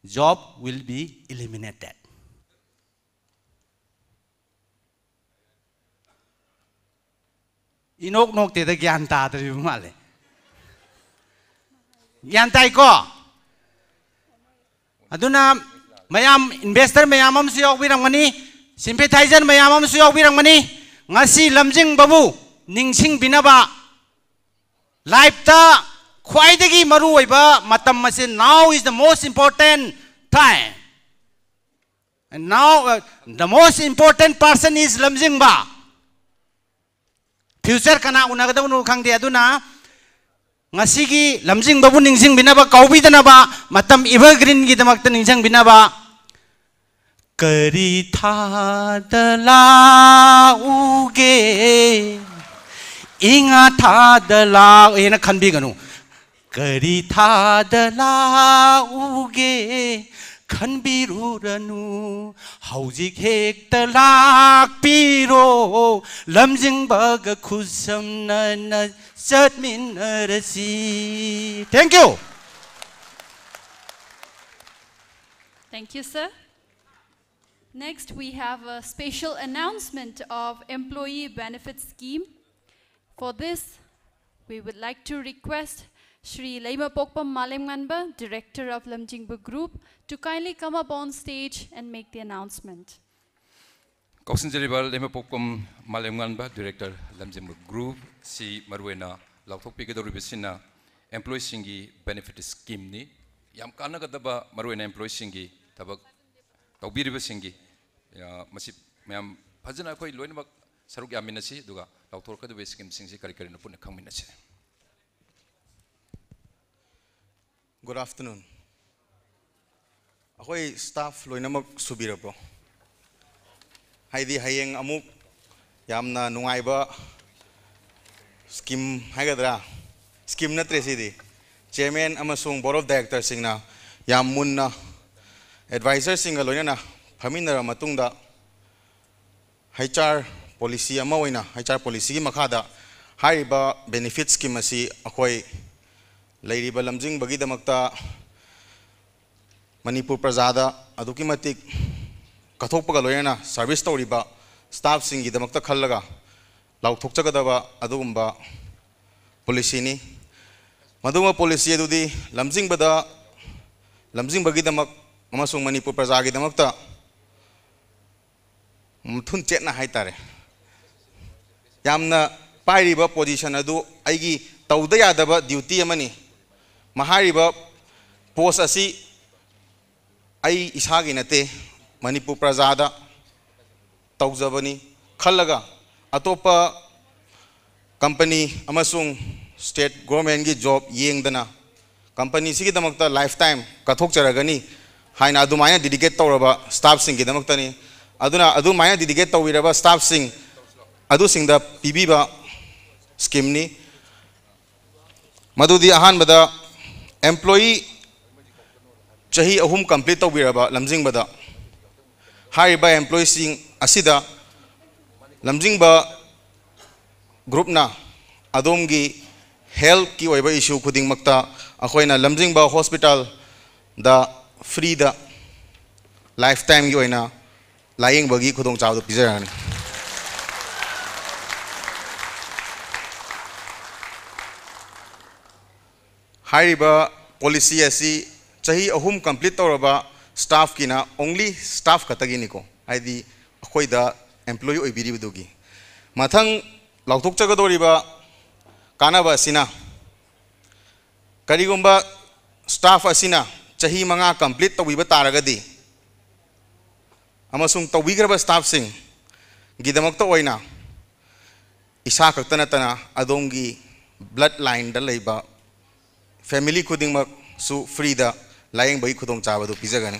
job will be eliminated. Inox ꯅꯣꯛꯇꯦꯗ, ꯒ꯭ꯌꯥꯟ ꯇꯥꯗ꯭ꯔꯤꯕ ꯃꯥꯜꯂꯦ꯫ ꯒ꯭ꯌꯥꯟ ꯇꯥꯏꯀꯣ? ꯑꯗꯨꯅ ꯃꯌꯥꯝ, investor ꯃꯌꯥꯝ ꯑꯃꯁꯨ ꯌꯥꯎꯕꯤꯔꯝꯒꯅꯤ, sympathizer ꯃꯌꯥꯝ ꯑꯃꯁꯨ ꯌꯥꯎꯕꯤꯔꯝꯒꯅꯤ꯫ ꯉꯁꯤ ꯂꯝꯖꯤꯡꯕꯕꯨ ꯅꯤꯡꯁꯤꯡꯕꯤꯅꯕ, ꯂꯥꯏꯐꯇ ꯈ꯭ꯋꯥꯏꯗꯒꯤ ꯃꯔꯨꯑꯣꯏꯕ ꯃꯇꯝ ꯑꯁꯤ, now is the most important time. And now, uh, the most important person is ꯂꯝꯖꯤꯡꯕ. Future ꯀꯅꯥ ꯎꯅꯒꯗꯕꯅꯣ ꯈꯪꯗꯦ꯫ ꯑꯗꯨꯅ ꯉꯁꯤꯒꯤ ꯂꯝꯖꯤꯡꯕꯕꯨ ꯅꯤꯡꯁꯤꯡꯕꯤꯅꯕ, ꯀꯥꯎꯕꯤꯗꯅꯕ, ꯃꯇꯝ evergreenꯒꯤꯗꯃꯛꯇ ꯅꯤꯡꯁꯤꯡꯕꯤꯅꯕ, ꯀꯔꯤ ꯊꯥꯗ ꯂꯥꯛꯎꯒꯦ, ꯏꯉꯥ ꯊꯥꯗ ꯂꯥꯛꯑꯦꯅ ꯈꯟꯕꯤꯒꯅꯨ꯫ ꯀꯔꯤ ꯊꯥꯗ ꯂꯥꯛꯎꯒꯦ ꯈꯟꯕꯤꯔꯨꯔꯅꯨ, ꯍꯧꯖꯤꯛ ꯍꯦꯛꯇ ꯂꯥꯛꯄꯤꯔꯣ, ꯂꯝꯖꯤꯡꯕꯒ ꯈꯨꯠꯁꯝꯅꯅ ꯆꯠꯃꯤꯟꯅꯔꯁꯤ꯫ Thank you. Thank you, sir. Next, we have a special announcement of Employee Benefit Scheme. For this, we would like to request Shri Leimapokpam Malemnganba, Director of Lamjingba Group, to kindly come up on stage and make the announcement. ꯀꯧꯁꯤꯟꯖꯔꯤꯕ ꯂꯩꯃꯄꯣꯛꯄꯝ ꯃꯥꯂꯦꯝꯉꯥꯟꯕ, Director, ꯂꯝꯖꯤꯡꯕ Group ꯁꯤ ꯃꯔꯨꯑꯣꯏꯅ ꯂꯥꯎꯊꯣꯛꯄꯤꯒꯗꯧꯔꯤꯕꯁꯤꯅ employeeꯁꯤꯡꯒꯤ benefit schemeꯅꯤ꯫ ꯌꯥꯝ ꯀꯥꯟꯅꯒꯗꯕ, ꯃꯔꯨꯑꯣꯏꯅ employeeꯁꯤꯡꯒꯤ ꯊꯕꯛ ꯇꯧꯕꯤꯔꯤꯕꯁꯤꯡꯒꯤ, ꯑ, ꯃꯁꯤ ꯃꯌꯥꯝ ꯐꯖꯅ ꯑꯩꯈꯣꯏ ꯂꯣꯏꯅꯃꯛ ꯁꯔꯨꯛ ꯌꯥꯃꯤꯟꯅꯁꯤ, ꯑꯗꯨꯒ ꯂꯥꯎꯊꯣꯔꯛꯀꯗꯕ schemeꯁꯤꯡꯁꯤ ꯀꯔꯤ ꯀꯔꯤꯅꯣ ꯄꯨꯟꯅ ꯈꯪꯃꯤꯟꯅꯁꯤ꯫ Good afternoon. ꯑꯩꯈꯣꯏ staff ꯂꯣꯏꯅꯃꯛ ꯁꯨꯕꯤꯔꯕ꯭ꯔꯣ? ꯍꯥꯏꯗꯤ ꯍꯌꯦꯡ ꯑꯃꯨꯛ ꯌꯥꯝꯅ ꯅꯨꯡꯉꯥꯏꯕ scheme ꯍꯥꯏꯒꯗ꯭ꯔꯥ, scheme ꯅꯠꯇ꯭ꯔꯦ ꯁꯤꯗꯤ, Chairman ꯑꯃꯁꯨꯡ Board of Directorꯁꯤꯡꯅ ꯌꯥꯝ ꯃꯨꯟꯅ advisorꯁꯤꯡꯒ ꯂꯣꯏꯅꯅ ꯐꯝꯃꯤꯟꯅꯔꯕ ꯃꯇꯨꯡꯗ HR policy ꯑꯃ ꯑꯣꯏꯅ, HR policyꯒꯤ ꯃꯈꯥꯗ ꯍꯥꯏꯔꯤꯕ benefit scheme ꯑꯁꯤ ꯑꯩꯈꯣꯏ ꯂꯩꯔꯤꯕ ꯂꯝꯖꯤꯡꯕꯒꯤꯗꯃꯛꯇ ꯃꯅꯤꯄꯨꯔ ꯄ꯭ꯔꯖꯥꯗ ꯑꯗꯨꯛꯀꯤ ꯃꯇꯤꯛ ꯀꯠꯊꯣꯛꯄꯒ ꯂꯣꯏꯅꯅ service ꯇꯧꯔꯤꯕ staffꯁꯤꯡꯒꯤꯗꯃꯛꯇ ꯈꯜꯂꯒ ꯂꯥꯎꯊꯣꯛꯆꯒꯗꯕ ꯑꯗꯨꯒꯨꯝꯕ policyꯅꯤ꯫ ꯃꯗꯨꯒꯨꯝꯕ policy ꯑꯗꯨꯗꯤ ꯂꯝꯖꯤꯡꯕꯗ, ꯂꯝꯖꯤꯡꯕꯒꯤꯗꯃꯛ ꯑꯃꯁꯨꯡ ꯃꯅꯤꯄꯨꯔ ꯄ꯭ꯔꯖꯥꯒꯤꯗꯃꯛꯇ ꯃꯊꯨꯟ ꯆꯦꯠꯅ ꯍꯥꯏꯇꯥꯔꯦ, ꯌꯥꯝꯅ ꯄꯥꯏꯔꯤꯕ position ꯑꯗꯨ ꯑꯩꯒꯤ ꯇꯧꯗ ꯌꯥꯗꯕ duty ꯑꯃꯅꯤ꯫ ꯃꯍꯥꯏꯔꯤꯕ post ꯑꯁꯤ ꯑꯩ ꯏꯁꯥꯒꯤ ꯅꯠꯇꯦ, ꯃꯅꯤꯄꯨꯔ ꯄ꯭ꯔꯖꯥꯗ ꯇꯧꯖꯕꯅꯤ ꯈꯜꯂꯒ ꯑꯇꯣꯞꯄ ꯀꯝꯄꯅꯤ ꯑꯃꯁꯨꯡ ꯁ꯭ꯇꯦꯠ ꯒꯣꯔꯃꯦꯟꯒꯤ ꯖꯣꯕ ꯌꯦꯡꯗꯅ ꯀꯝꯄꯅꯤꯁꯤꯒꯤꯗꯃꯛꯇ ꯂꯥꯏꯐ ꯇꯥꯏꯝ ꯀꯠꯊꯣꯛꯆꯔꯒꯅꯤ ꯍꯥꯏꯅ ꯑꯗꯨꯃꯥꯏꯅ ꯗꯤꯗꯤꯀꯦꯠ ꯇꯧꯔꯕ ꯁ꯭ꯇꯥꯐꯁꯤꯡꯒꯤꯗꯃꯛꯇꯅꯤ꯫ ꯑꯗꯨꯅ ꯑꯗꯨꯃꯥꯏꯅ ꯗꯤꯗꯤꯀꯦꯠ ꯇꯧꯕꯤꯔꯕ ꯁ꯭ꯇꯥꯐꯁꯤꯡ ꯑꯗꯨꯁꯤꯡꯗ ꯄꯤꯕꯤꯕ ꯁ꯭ꯀꯤꯝꯅꯤ꯫ ꯃꯗꯨꯗꯤ ꯑꯍꯥꯟꯕꯗ ꯑꯦꯝꯄ꯭ꯂꯣꯌꯤ ꯆꯍꯤ ꯑꯍꯨꯝ ꯀꯝꯄ꯭ꯂꯤꯠ ꯇꯧꯕꯤꯔꯕ ꯂꯝꯖꯤꯡꯕꯗ, ꯍꯥꯏꯔꯤꯕ ꯑꯦꯝꯄ꯭ꯂꯣꯌꯤꯁꯤꯡ ꯑꯁꯤꯗ ꯂꯝꯖꯤꯡꯕ ꯒ꯭ꯔꯨꯞꯅ ꯑꯗꯣꯝꯒꯤ ꯍꯦꯜꯊꯀꯤ ꯑꯣꯏꯕ ꯏꯁꯨ ꯈꯨꯗꯤꯡꯃꯛꯇ ꯑꯩꯈꯣꯏꯅ ꯂꯝꯖꯤꯡꯕ ꯍꯣꯁꯄꯤꯇꯥꯜꯗ ꯐ꯭ꯔꯤꯗ ꯂꯥꯏꯐ ꯇꯥꯏꯝꯒꯤ ꯑꯣꯏꯅ ꯂꯥꯌꯦꯡꯕꯒꯤ ꯈꯨꯗꯣꯡꯆꯥꯕꯗꯨ ꯄꯤꯖꯔꯒꯅꯤ꯫ ꯍꯥꯏꯔꯤꯕ ꯄꯣꯂꯤꯁꯤ ꯑꯁꯤ ꯆꯍꯤ ꯑꯍꯨꯝ ꯀꯝꯄ꯭ꯂꯤꯠ ꯇꯧꯔꯕ ꯁ꯭ꯇꯥꯐꯀꯤꯅ, ꯑꯣꯡꯂꯤ ꯁ꯭ꯇꯥꯐ ꯈꯛꯇꯒꯤꯅꯤꯀꯣ, ꯍꯥꯏꯗꯤ ꯑꯩꯈꯣꯏꯗ ꯑꯦꯝꯄ꯭ꯂꯣꯌꯤ ꯑꯣꯏꯕꯤꯔꯤꯕꯗꯨꯒꯤ꯫ ꯃꯊꯪ ꯂꯥꯎꯊꯣꯛꯆꯒꯗꯧꯔꯤꯕ ꯀꯥꯟꯅꯕ ꯑꯁꯤꯅ, ꯀꯔꯤꯒꯨꯝꯕ ꯁ꯭ꯇꯥꯐ ꯑꯁꯤꯅ ꯆꯍꯤ ꯃꯉꯥ ꯀꯝꯄ꯭ꯂꯤꯠ ꯇꯧꯕꯤꯕ ꯇꯥꯔꯒꯗꯤ ꯑꯃꯁꯨꯡ ꯇꯧꯕꯤꯈ꯭ꯔꯕ ꯁ꯭ꯇꯥꯐꯁꯤꯡꯒꯤꯗꯃꯛꯇ ꯑꯣꯏꯅ ꯏꯁꯥ ꯈꯛꯇ ꯅꯠꯇꯅ ꯑꯗꯣꯝꯒꯤ ꯕ꯭ꯂꯠ ꯂꯥꯏꯟꯗ ꯂꯩꯕ ꯐꯦꯃꯤꯂꯤ ꯈꯨꯗꯤꯡꯃꯛꯁꯨ ꯐ꯭ꯔꯤꯗ ꯂꯥꯌꯦꯡꯕꯒꯤ ꯈꯨꯗꯣꯡꯆꯥꯕꯗꯨ ꯄꯤꯖꯒꯅꯤ꯫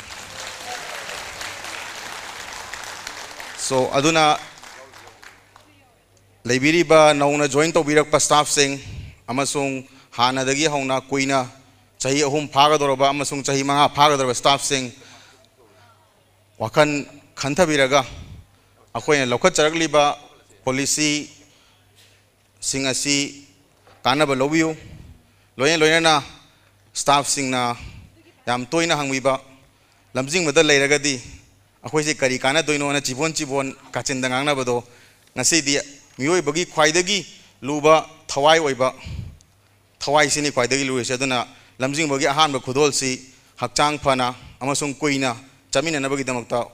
ꯁꯣ, ꯑꯗꯨꯅ ꯂꯩꯕꯤꯔꯤꯕ ꯅꯧꯅ ꯖꯣꯏꯟ ꯇꯧꯕꯤꯔꯛꯄ ꯁ꯭ꯇꯥꯐꯁꯤꯡ ꯑꯃꯁꯨꯡ ꯍꯥꯟꯅꯗꯒꯤ ꯍꯧꯅ ꯀꯨꯏꯅ ꯆꯍꯤ ꯑꯍꯨꯝ ꯐꯥꯒꯗꯧꯔꯕ ꯑꯃꯁꯨꯡ ꯆꯍꯤ ꯃꯉꯥ ꯐꯥꯒꯗꯧꯔꯕ ꯁ꯭ꯇꯥꯐꯁꯤꯡ ꯋꯥꯈꯜ ꯈꯟꯊꯕꯤꯔꯒ ꯑꯩꯈꯣꯏꯅ ꯂꯧꯈꯠꯆꯔꯛꯂꯤꯕ ꯄꯣꯂꯤꯁꯤꯁꯤꯡ ꯑꯁꯤ ꯀꯥꯟꯅꯕ ꯂꯧꯕꯤꯌꯨ꯫ ꯂꯣꯏꯅ ꯂꯣꯏꯅꯅ ꯁ꯭ꯇꯥꯐꯁꯤꯡꯅ ꯌꯥꯝ ꯇꯣꯏꯅ ꯍꯪꯕꯤꯕ, ꯂꯝꯖꯤꯡꯕꯗ ꯂꯩꯔꯒꯗꯤ ꯑꯩꯈꯣꯏꯁꯦ ꯀꯔꯤ ꯀꯥꯟꯅꯗꯣꯏꯅꯣꯅ ꯆꯤꯕꯣꯟ ꯆꯤꯕꯣꯟ ꯀꯥꯆꯤꯟꯗ ꯉꯥꯡꯅꯕꯗꯣ ꯉꯁꯤꯗꯤ ꯃꯤꯑꯣꯏꯕꯒꯤ ꯈ꯭ꯋꯥꯏꯗꯒꯤ ꯂꯨꯕ ꯊꯋꯥꯏ ꯑꯣꯏꯕ ꯊꯋꯥꯏꯁꯤꯅꯤ ꯈ꯭ꯋꯥꯏꯗꯒꯤ ꯂꯨꯔꯤꯁꯦ꯫ ꯑꯗꯨꯅ ꯂꯝꯖꯤꯡꯕꯒꯤ ꯑꯍꯥꯟꯕ ꯈꯨꯗꯣꯜꯁꯤ ꯍꯛꯆꯥꯡ ꯐꯅ ꯑꯃꯁꯨꯡ ꯀꯨꯏꯅ ꯆꯠꯃꯤꯟꯅꯅꯕꯒꯤꯗꯃꯛꯇ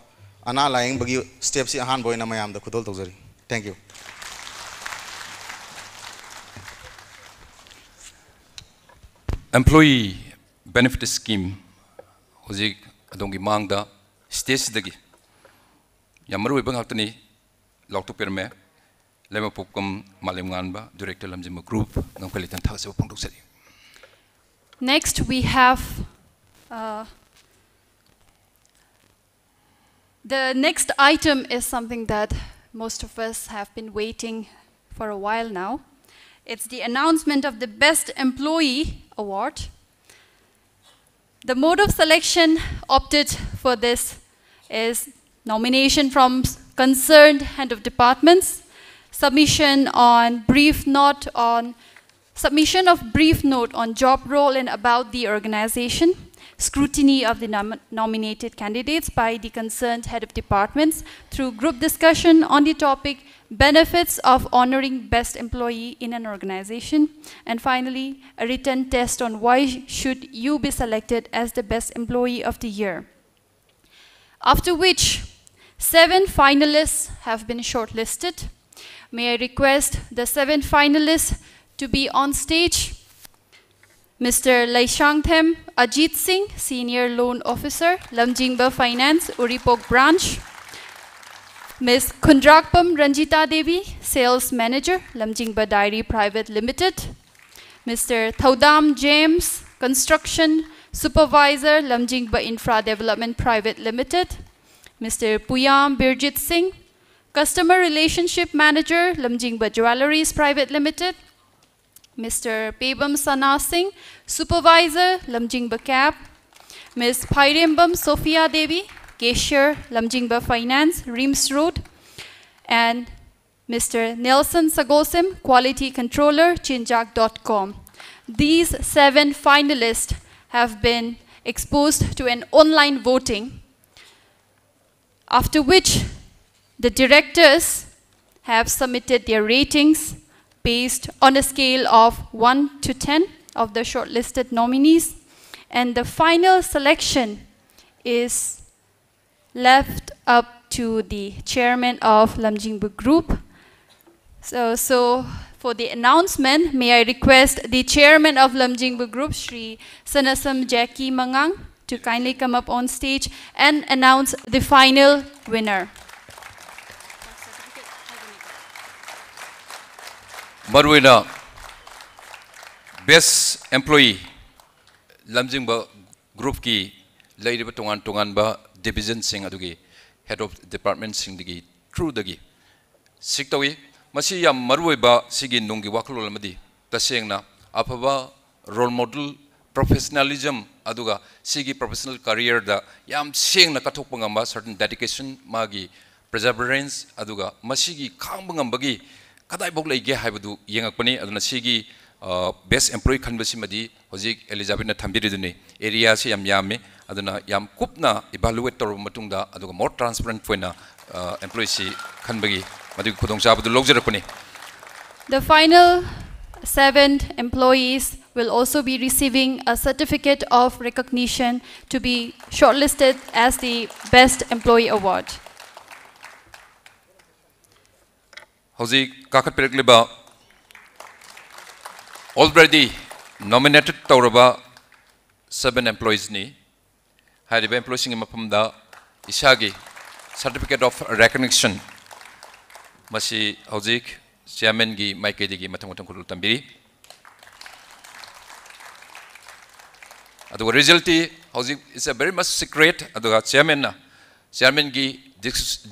ꯑꯅꯥ ꯂꯥꯌꯦꯡꯕꯒꯤ ꯁ꯭ꯇꯦꯞꯁꯤ ꯑꯍꯥꯟꯕ ꯑꯣꯏꯅ ꯃꯌꯥꯝꯗ ꯈꯨꯗꯣꯜ ꯇꯧꯖꯔꯤ꯫ Thank you꯫ Employee Benefit Scheme ꯍꯧꯖꯤꯛ ꯑꯗꯣꯝꯒꯤ ꯃꯥꯡꯗ ꯁ꯭ꯇꯦꯖꯁꯤꯗꯒꯤ ꯌꯥꯝ ꯃꯔꯨ ꯑꯣꯏꯕ ꯉꯥꯛꯇꯅꯤ ꯂꯥꯎꯊꯣꯛꯄꯤꯔꯝꯃꯦ꯫ ꯂꯩꯃꯄꯣꯛꯀꯝ ꯃꯥꯂꯦꯝꯉꯥꯟꯕ, Director ꯂꯝꯖꯤꯡꯕ Group, ꯉꯝꯈꯩ ꯂꯩꯇꯥꯅ ꯊꯥꯒꯠꯆꯕ ꯐꯣꯡꯗꯣꯛꯆꯔꯤ꯫ Next, we have uh, the next item is something that most of us have been waiting for a while now. It's the announcement of the Best Employee Award. The mode of selection opted for this is nomination from concerned head of departments, submission on brief note on submission of brief note on job role and about the organization, scrutiny of the nom- nominated candidates by the concerned head of departments through group discussion on the topic benefits of honoring best employee in an organization, and finally, a written test on why should you be selected as the best employee of the year. After which, seven finalists have been shortlisted. May I request the seven finalists to be on stage? Mister Leishangthem Ajit Singh, Senior Loan Officer, Lamjingba Finance, Uripok Branch. Miss Khundrakpam Ranjita Devi, Sales Manager, Lamjingba Dairy Private Limited. Mister Thaudam James, Construction Supervisor, Lamjingba Infra Development Private Limited. Mister Puyam Birjit Singh, Customer Relationship Manager, Lamjingba Jewelleries Private Limited. Mister Pebam Sana Singh, Supervisor, Lamjingba Cab. Miss Phairembam Sophia Devi, Cashier, Lamjingba Finance, Rims Road. And Mister Nelson Sagosem, Quality Controller, Chinjak dot com. These seven finalists have been exposed to an online voting, after which the directors have submitted their ratings based on a scale of one to ten of the shortlisted nominees, and the final selection is left up to the chairman of Lamjingba Group. So, so for the announcement, may I request the chairman of Lamjingba Group, Shri Sanasam Jackie Mangang, to kindly come up on stage and announce the final winner. ꯃꯔꯨꯑꯣꯏꯅ best employee, ꯂꯝꯖꯤꯡꯕ groupꯀꯤ ꯂꯩꯔꯤꯕ ꯇꯣꯉꯥꯟ ꯇꯣꯉꯥꯟꯕ divisionꯁꯤꯡ ꯑꯗꯨꯒꯤ head of departmentꯁꯤꯡꯗꯒꯤ throughꯗꯒꯤ seek ꯇꯧꯏ꯫ ꯃꯁꯤ ꯌꯥꯝ ꯃꯔꯨꯑꯣꯏꯕ ꯁꯤꯒꯤ ꯅꯨꯡꯒꯤ ꯋꯥꯈꯜꯂꯣꯟ ꯑꯃꯗꯤ ꯇꯁꯦꯡꯅ ꯑꯐꯕ role model, professionalism, ꯑꯗꯨꯒ ꯁꯤꯒꯤ professional careerꯗ ꯌꯥꯝ ꯁꯦꯡꯅ ꯀꯠꯊꯣꯛꯄ ꯉꯝꯕ certain dedication, ꯃꯥꯒꯤ perseverance, ꯑꯗꯨꯒ ꯃꯁꯤꯒꯤ ꯈꯥꯡꯕ ꯉꯝꯕꯒꯤ ꯀꯗꯥꯏꯐꯥꯎ ꯂꯩꯒꯦ ꯍꯥꯏꯕꯗꯨ ꯌꯦꯡꯉꯛꯄꯅꯤ꯫ ꯑꯗꯨꯅ ꯁꯤꯒꯤ best employee ꯈꯟꯕꯁꯤꯃꯗꯤ ꯍꯧꯖꯤꯛ ꯑꯦꯂꯤꯖꯥꯕꯦꯠꯅ ꯊꯝꯕꯤꯔꯤꯗꯨꯅꯤ꯫ Areaꯁꯤ ꯌꯥꯝ ꯌꯥꯝꯃꯤ꯫ ꯑꯗꯨꯅ ꯌꯥꯝ ꯀꯨꯞꯅ evaluate ꯇꯧꯔꯕ ꯃꯇꯨꯡꯗ, ꯑꯗꯨꯒ more transparent ꯑꯣꯏꯅ employeeꯁꯤ ꯈꯟꯕꯒꯤ ꯃꯗꯨꯒꯤ ꯈꯨꯗꯣꯡꯆꯥꯕꯗꯨ ꯂꯧꯖꯔꯛꯄꯅꯤ꯫ The final seven employees will also be receiving a certificate of recognition to be shortlisted as the Best Employee Award. ꯍꯧꯖꯤꯛ ꯀꯥꯈꯠꯄꯤꯔꯛꯂꯤꯕ already nominated ꯇꯧꯔꯕ seven employeesꯅꯤ꯫ ꯍꯥꯏꯔꯤꯕ employeeꯁꯤꯡꯒꯤ ꯃꯐꯝꯗ ꯏꯁꯥꯒꯤ certificate of recognition ꯃꯁꯤ ꯍꯧꯖꯤꯛ chairmanꯒꯤ ꯃꯥꯏꯀꯩꯗꯒꯤ ꯃꯊꯪ ꯃꯊꯪ ꯈꯨꯗꯣꯜ ꯇꯝꯕꯤꯔꯤ꯫ ꯑꯗꯨꯒ resultꯇꯤ ꯍꯧꯖꯤꯛ it's a very much secret꯫ ꯑꯗꯨꯒ chairmanꯅ, chairmanꯒꯤ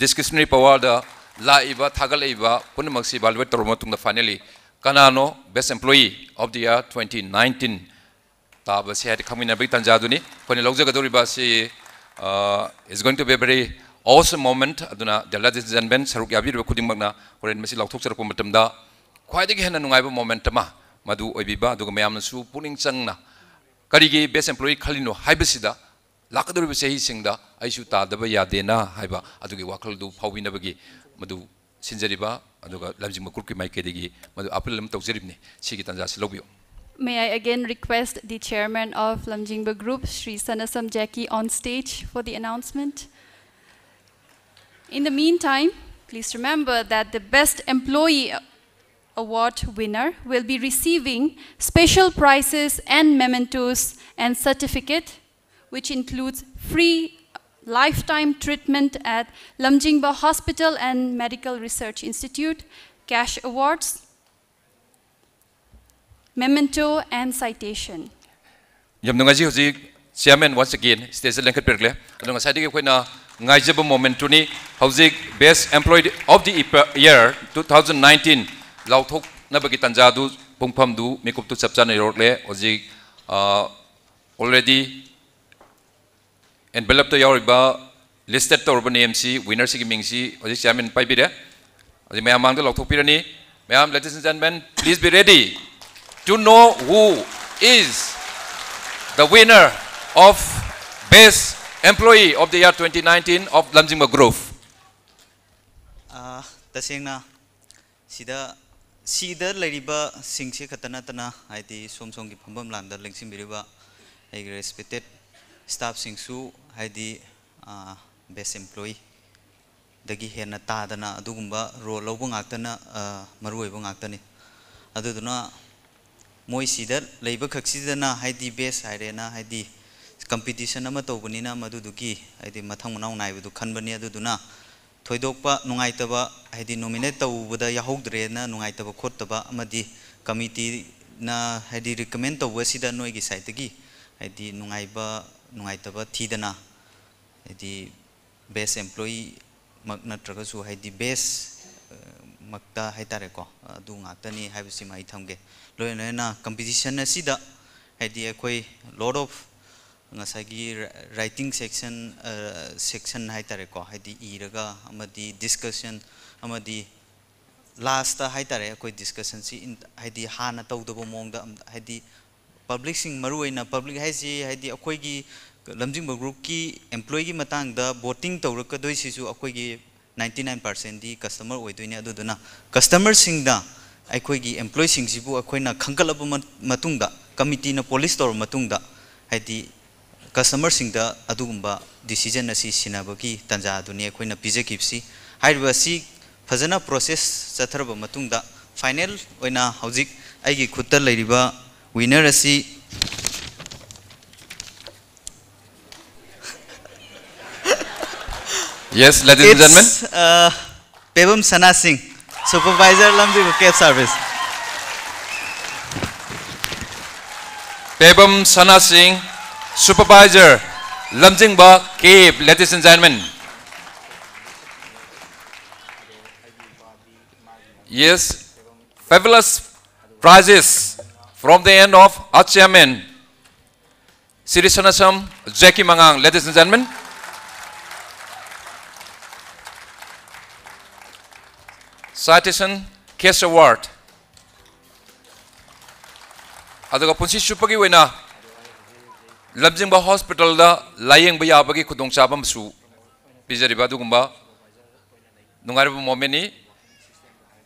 discretionary powerꯗ ꯂꯥꯛꯏꯕ, ꯊꯥꯒꯠꯂꯛꯏꯕ ꯄꯨꯝꯅꯃꯛꯁꯤ evaluate ꯇꯧꯔꯕ ꯃꯇꯨꯡꯗ finally ꯀꯅꯥꯅꯣ best employee of the year twenty nineteen ꯇꯥꯕꯁꯤ ꯍꯥꯏꯗꯤ ꯈꯪꯃꯤꯟꯅꯕꯒꯤ ꯇꯥꯟꯖꯥꯗꯨꯅꯤ꯫ ꯑꯩꯈꯣꯏꯅ ꯂꯧꯖꯒꯗꯧꯔꯤꯕ ꯑꯁꯤ is going to be a very awesome moment꯫ ꯑꯗꯨꯅ the ladies and gentlemen, ꯁꯔꯨꯛ ꯌꯥꯕꯤꯔꯤꯕ ꯈꯨꯗꯤꯡꯃꯛꯅ ꯍꯣꯔꯦꯟ ꯃꯁꯤ ꯂꯥꯎꯊꯣꯛꯆꯔꯛꯄ ꯃꯇꯝꯗ ꯈ꯭ꯋꯥꯏꯗꯒꯤ ꯍꯦꯟꯅ ꯅꯨꯡꯉꯥꯏꯕ moment ꯑꯃ ꯃꯗꯨ ꯑꯣꯏꯕꯤꯕ, ꯑꯗꯨꯒ ꯃꯌꯥꯝꯅꯁꯨ ꯄꯨꯛꯅꯤꯡ ꯆꯪꯅ ꯀꯔꯤꯒꯤ best employee ꯈꯜꯂꯤꯅꯣ ꯍꯥꯏꯕꯁꯤꯗ ꯂꯥꯛꯀꯗꯧꯔꯤꯕ ꯆꯍꯤꯁꯤꯡꯗ ꯑꯩꯁꯨ ꯇꯥꯗꯕ ꯌꯥꯗꯦꯅ ꯍꯥꯏꯕ ꯑꯗꯨꯒꯤ ꯋꯥꯈꯜꯗꯨ ꯐꯥꯎꯕꯤꯅꯕꯒꯤ ꯃꯗꯨ ꯁꯤꯟꯖꯔꯤꯕ ꯑꯗꯨꯒ ꯂꯝꯖꯤꯡꯕ groupꯀꯤ ꯃꯥꯏꯀꯩꯗꯒꯤ ꯃꯗꯨ appeal ꯑꯃ ꯇꯧꯖꯔꯤꯕꯅꯤ꯫ ꯁꯤꯒꯤ ꯇꯥꯟꯖꯥꯁꯤ ꯂꯧꯕꯤꯌꯨ꯫ May I again request the chairman of Lamjingba Group, Shri Sanasam Jackie, on stage for the announcement? In the meantime, please remember that the Best Employee Award winner will be receiving special prizes and mementos and certificate, which includes free lifetime treatment at Lamjingba Hospital and Medical Research Institute, cash awards, Memento and citation. ꯌꯥꯝ ꯅꯨꯡꯉꯥꯏꯖꯩ꯫ ꯍꯧꯖꯤꯛ chairman once again stageꯇ ꯂꯦꯡꯈꯠꯄꯤꯔꯛꯂꯦ꯫ ꯑꯗꯣ ꯉꯁꯥꯏꯗꯒꯤ ꯑꯩꯈꯣꯏꯅ ꯉꯥꯏꯖꯕ momentꯇꯨꯅꯤ꯫ ꯍꯧꯖꯤꯛ best employee of the year two thousand nineteen ꯂꯥꯎꯊꯣꯛꯅꯕꯒꯤ ꯇꯥꯟꯖꯥꯗꯨ, ꯄꯨꯡꯐꯝꯗꯨ, ꯃꯤꯀꯨꯞꯇꯨ ꯆꯞ ꯆꯥꯅ ꯌꯧꯔꯛꯂꯦ꯫ ꯍꯧꯖꯤꯛ already envelopeꯇ ꯌꯥꯎꯔꯤꯕ, listed ꯇꯧꯔꯕ nameꯁꯤ, winnerꯁꯤꯒꯤ ꯃꯤꯡꯁꯤ ꯍꯧꯖꯤꯛ chairman ꯄꯥꯏꯕꯤꯔꯦ꯫ ꯍꯧꯖꯤꯛ ꯃꯌꯥꯝ ꯃꯥꯡꯗ ꯂꯥꯎꯊꯣꯛꯄꯤꯔꯅꯤ꯫ ꯃꯌꯥꯝ, ladies and gentlemen, please be ready to know who is the winner of best employee of the year twenty nineteen of Lamjingba Group. ꯑꯥ, ꯇꯁꯦꯡꯅ ꯁꯤꯗ, ꯁꯤꯗ ꯂꯩꯔꯤꯕꯁꯤꯡꯁꯤ ꯈꯛꯇ ꯅꯠꯇꯅ, ꯍꯥꯏꯗꯤ ꯁꯣꯝ ꯁꯣꯝꯒꯤ ꯐꯝꯐꯝ ꯂꯥꯡꯗ ꯂꯦꯡꯁꯤꯟꯕꯤꯔꯤꯕ ꯑꯩꯒꯤ respected staffꯁꯤꯡꯁꯨ, ꯍꯥꯏꯗꯤ, ꯑꯥ, best employeeꯗꯒꯤ ꯍꯦꯟꯅ ꯇꯥꯗꯅ ꯑꯗꯨꯒꯨꯝꯕ role ꯂꯧꯕ ꯉꯥꯛꯇꯅ, ꯑꯥ, ꯃꯔꯨ ꯑꯣꯏꯕ ꯉꯥꯛꯇꯅꯤ꯫ ꯑꯗꯨꯗꯨꯅ ꯃꯣꯏ ꯁꯤꯗ ꯂꯩꯕ ꯈꯛꯁꯤꯗꯅ, ꯍꯥꯏꯗꯤ, best ꯍꯥꯏꯔꯦꯅ, ꯍꯥꯏꯗꯤ, competition ꯑꯃ ꯇꯧꯕꯅꯤꯅ, ꯃꯗꯨꯗꯨꯒꯤ, ꯍꯥꯏꯗꯤ, ꯃꯊꯪ ꯃꯅꯥꯎ ꯅꯥꯏꯕꯗꯨ ꯈꯟꯕꯅꯤ꯫ ꯑꯗꯨꯗꯨꯅ ꯊꯣꯏꯗꯣꯛꯄ ꯅꯨꯡꯉꯥꯏꯇꯕ, ꯍꯥꯏꯗꯤ, nominate ꯇꯧꯕꯗ ꯌꯥꯎꯍꯧꯗ꯭ꯔꯦꯅ ꯅꯨꯡꯉꯥꯏꯇꯕ ꯈꯣꯠꯇꯕ ꯑꯃꯗꯤ committeeꯅ, ꯍꯥꯏꯗꯤ, recommend ꯇꯧꯕꯁꯤꯗ ꯅꯣꯏꯒꯤ sideꯇꯒꯤ, ꯍꯥꯏꯗꯤ, ꯅꯨꯡꯉꯥꯏꯕ ꯅꯨꯡꯉꯥꯏꯇꯕ ꯊꯤꯗꯅ, ꯍꯥꯏꯗꯤ, best employeeꯃꯛ ꯅꯠꯇ꯭ꯔꯒꯁꯨ, ꯍꯥꯏꯗꯤ, best, ꯑ, ꯃꯛꯇ ꯍꯥꯏꯇꯥꯔꯦꯀꯣ, ꯑꯗꯨ ꯉꯥꯛꯇꯅꯤ ꯍꯥꯏꯕꯁꯤꯃ ꯑꯩ ꯊꯝꯒꯦ꯫ ꯂꯣꯏꯅ ꯂꯣꯏꯅꯅ competition ꯑꯁꯤꯗ, ꯍꯥꯏꯗꯤ, ꯑꯩꯈꯣꯏ lot of ꯉꯁꯥꯏꯒꯤ writing section, ꯑ, section ꯍꯥꯏꯇꯥꯔꯦꯀꯣ, ꯍꯥꯏꯗꯤ, ꯏꯔꯒ ꯑꯃꯗꯤ discussion ꯑꯃꯗꯤ lastꯇ ꯍꯥꯏꯇꯥꯔꯦ, ꯑꯩꯈꯣꯏ discussionꯁꯤ in-, ꯍꯥꯏꯗꯤ, ꯍꯥꯟꯅ ꯇꯧꯗꯕ ꯃꯑꯣꯡꯗ ꯑꯝ-, ꯍꯥꯏꯗꯤ, publicꯁꯤꯡ, ꯃꯔꯨꯑꯣꯏꯅ public ꯍꯥꯏꯁꯤ, ꯍꯥꯏꯗꯤ, ꯑꯩꯈꯣꯏꯒꯤ ꯂꯝꯖꯤꯡꯕ groupꯀꯤ employeeꯒꯤ ꯃꯇꯥꯡꯗ voting ꯇꯧꯔꯛꯀꯗꯣꯏꯁꯤꯁꯨ ꯑꯩꯈꯣꯏꯒꯤ ninety nine percentꯗꯤ customer ꯑꯣꯏꯗꯣꯏꯅꯤ꯫ ꯑꯗꯨꯗꯨꯅ customerꯁꯤꯡꯗ ꯑꯩꯈꯣꯏꯒꯤ employeeꯁꯤꯡꯁꯤꯕꯨ ꯑꯩꯈꯣꯏꯅ ꯈꯟꯒꯠꯂꯕ ꯃ-, ꯃꯇꯨꯡꯗ, committeeꯅ police ꯇꯧꯔꯕ ꯃꯇꯨꯡꯗ, ꯍꯥꯏꯗꯤ, customerꯁꯤꯡꯗ ꯑꯗꯨꯒꯨꯝꯕ decision ꯑꯁꯤ ꯁꯤꯟꯅꯕꯒꯤ ꯇꯥꯟꯖꯥ ꯑꯗꯨꯅꯤ ꯑꯩꯈꯣꯏꯅ ꯄꯤꯖꯈꯤꯕꯁꯤ꯫ ꯍꯥꯏꯔꯤꯕ ꯑꯁꯤ ꯐꯖꯅ process ꯆꯠꯊꯔꯕ ꯃꯇꯨꯡꯗ, final ꯑꯣꯏꯅ ꯍꯧꯖꯤꯛ ꯑꯩꯒꯤ ꯈꯨꯠꯇ ꯂꯩꯔꯤꯕ winner ꯑꯁꯤ Yes, ladies and gentlemen. It's, uh, Pebam Sana Singh, Supervisor, Lamjingba Cab Service. Ebam Sana Singh, Supervisor, Lamjingba Cave, ladies and gentlemen. Yes, fabulous prizes from the end of our chairman, Siri Sanasam Jackie Mangang, ladies and gentlemen. Citation Case Award. ꯑꯗꯨꯒ ꯄꯨꯟꯁꯤ ꯆꯨꯞꯄꯒꯤ ꯑꯣꯏꯅ ꯂꯝꯖꯤꯡꯕ ꯍꯣꯁꯄꯤꯇꯥꯜꯗ ꯂꯥꯌꯦꯡꯕ ꯌꯥꯕꯒꯤ ꯈꯨꯗꯣꯡꯆꯥꯕ ꯑꯃꯁꯨ ꯄꯤꯖꯔꯤꯕ ꯑꯗꯨꯒꯨꯝꯕ ꯅꯨꯡꯉꯥꯏꯔꯕ ꯃꯣꯃꯦꯟꯅꯤ꯫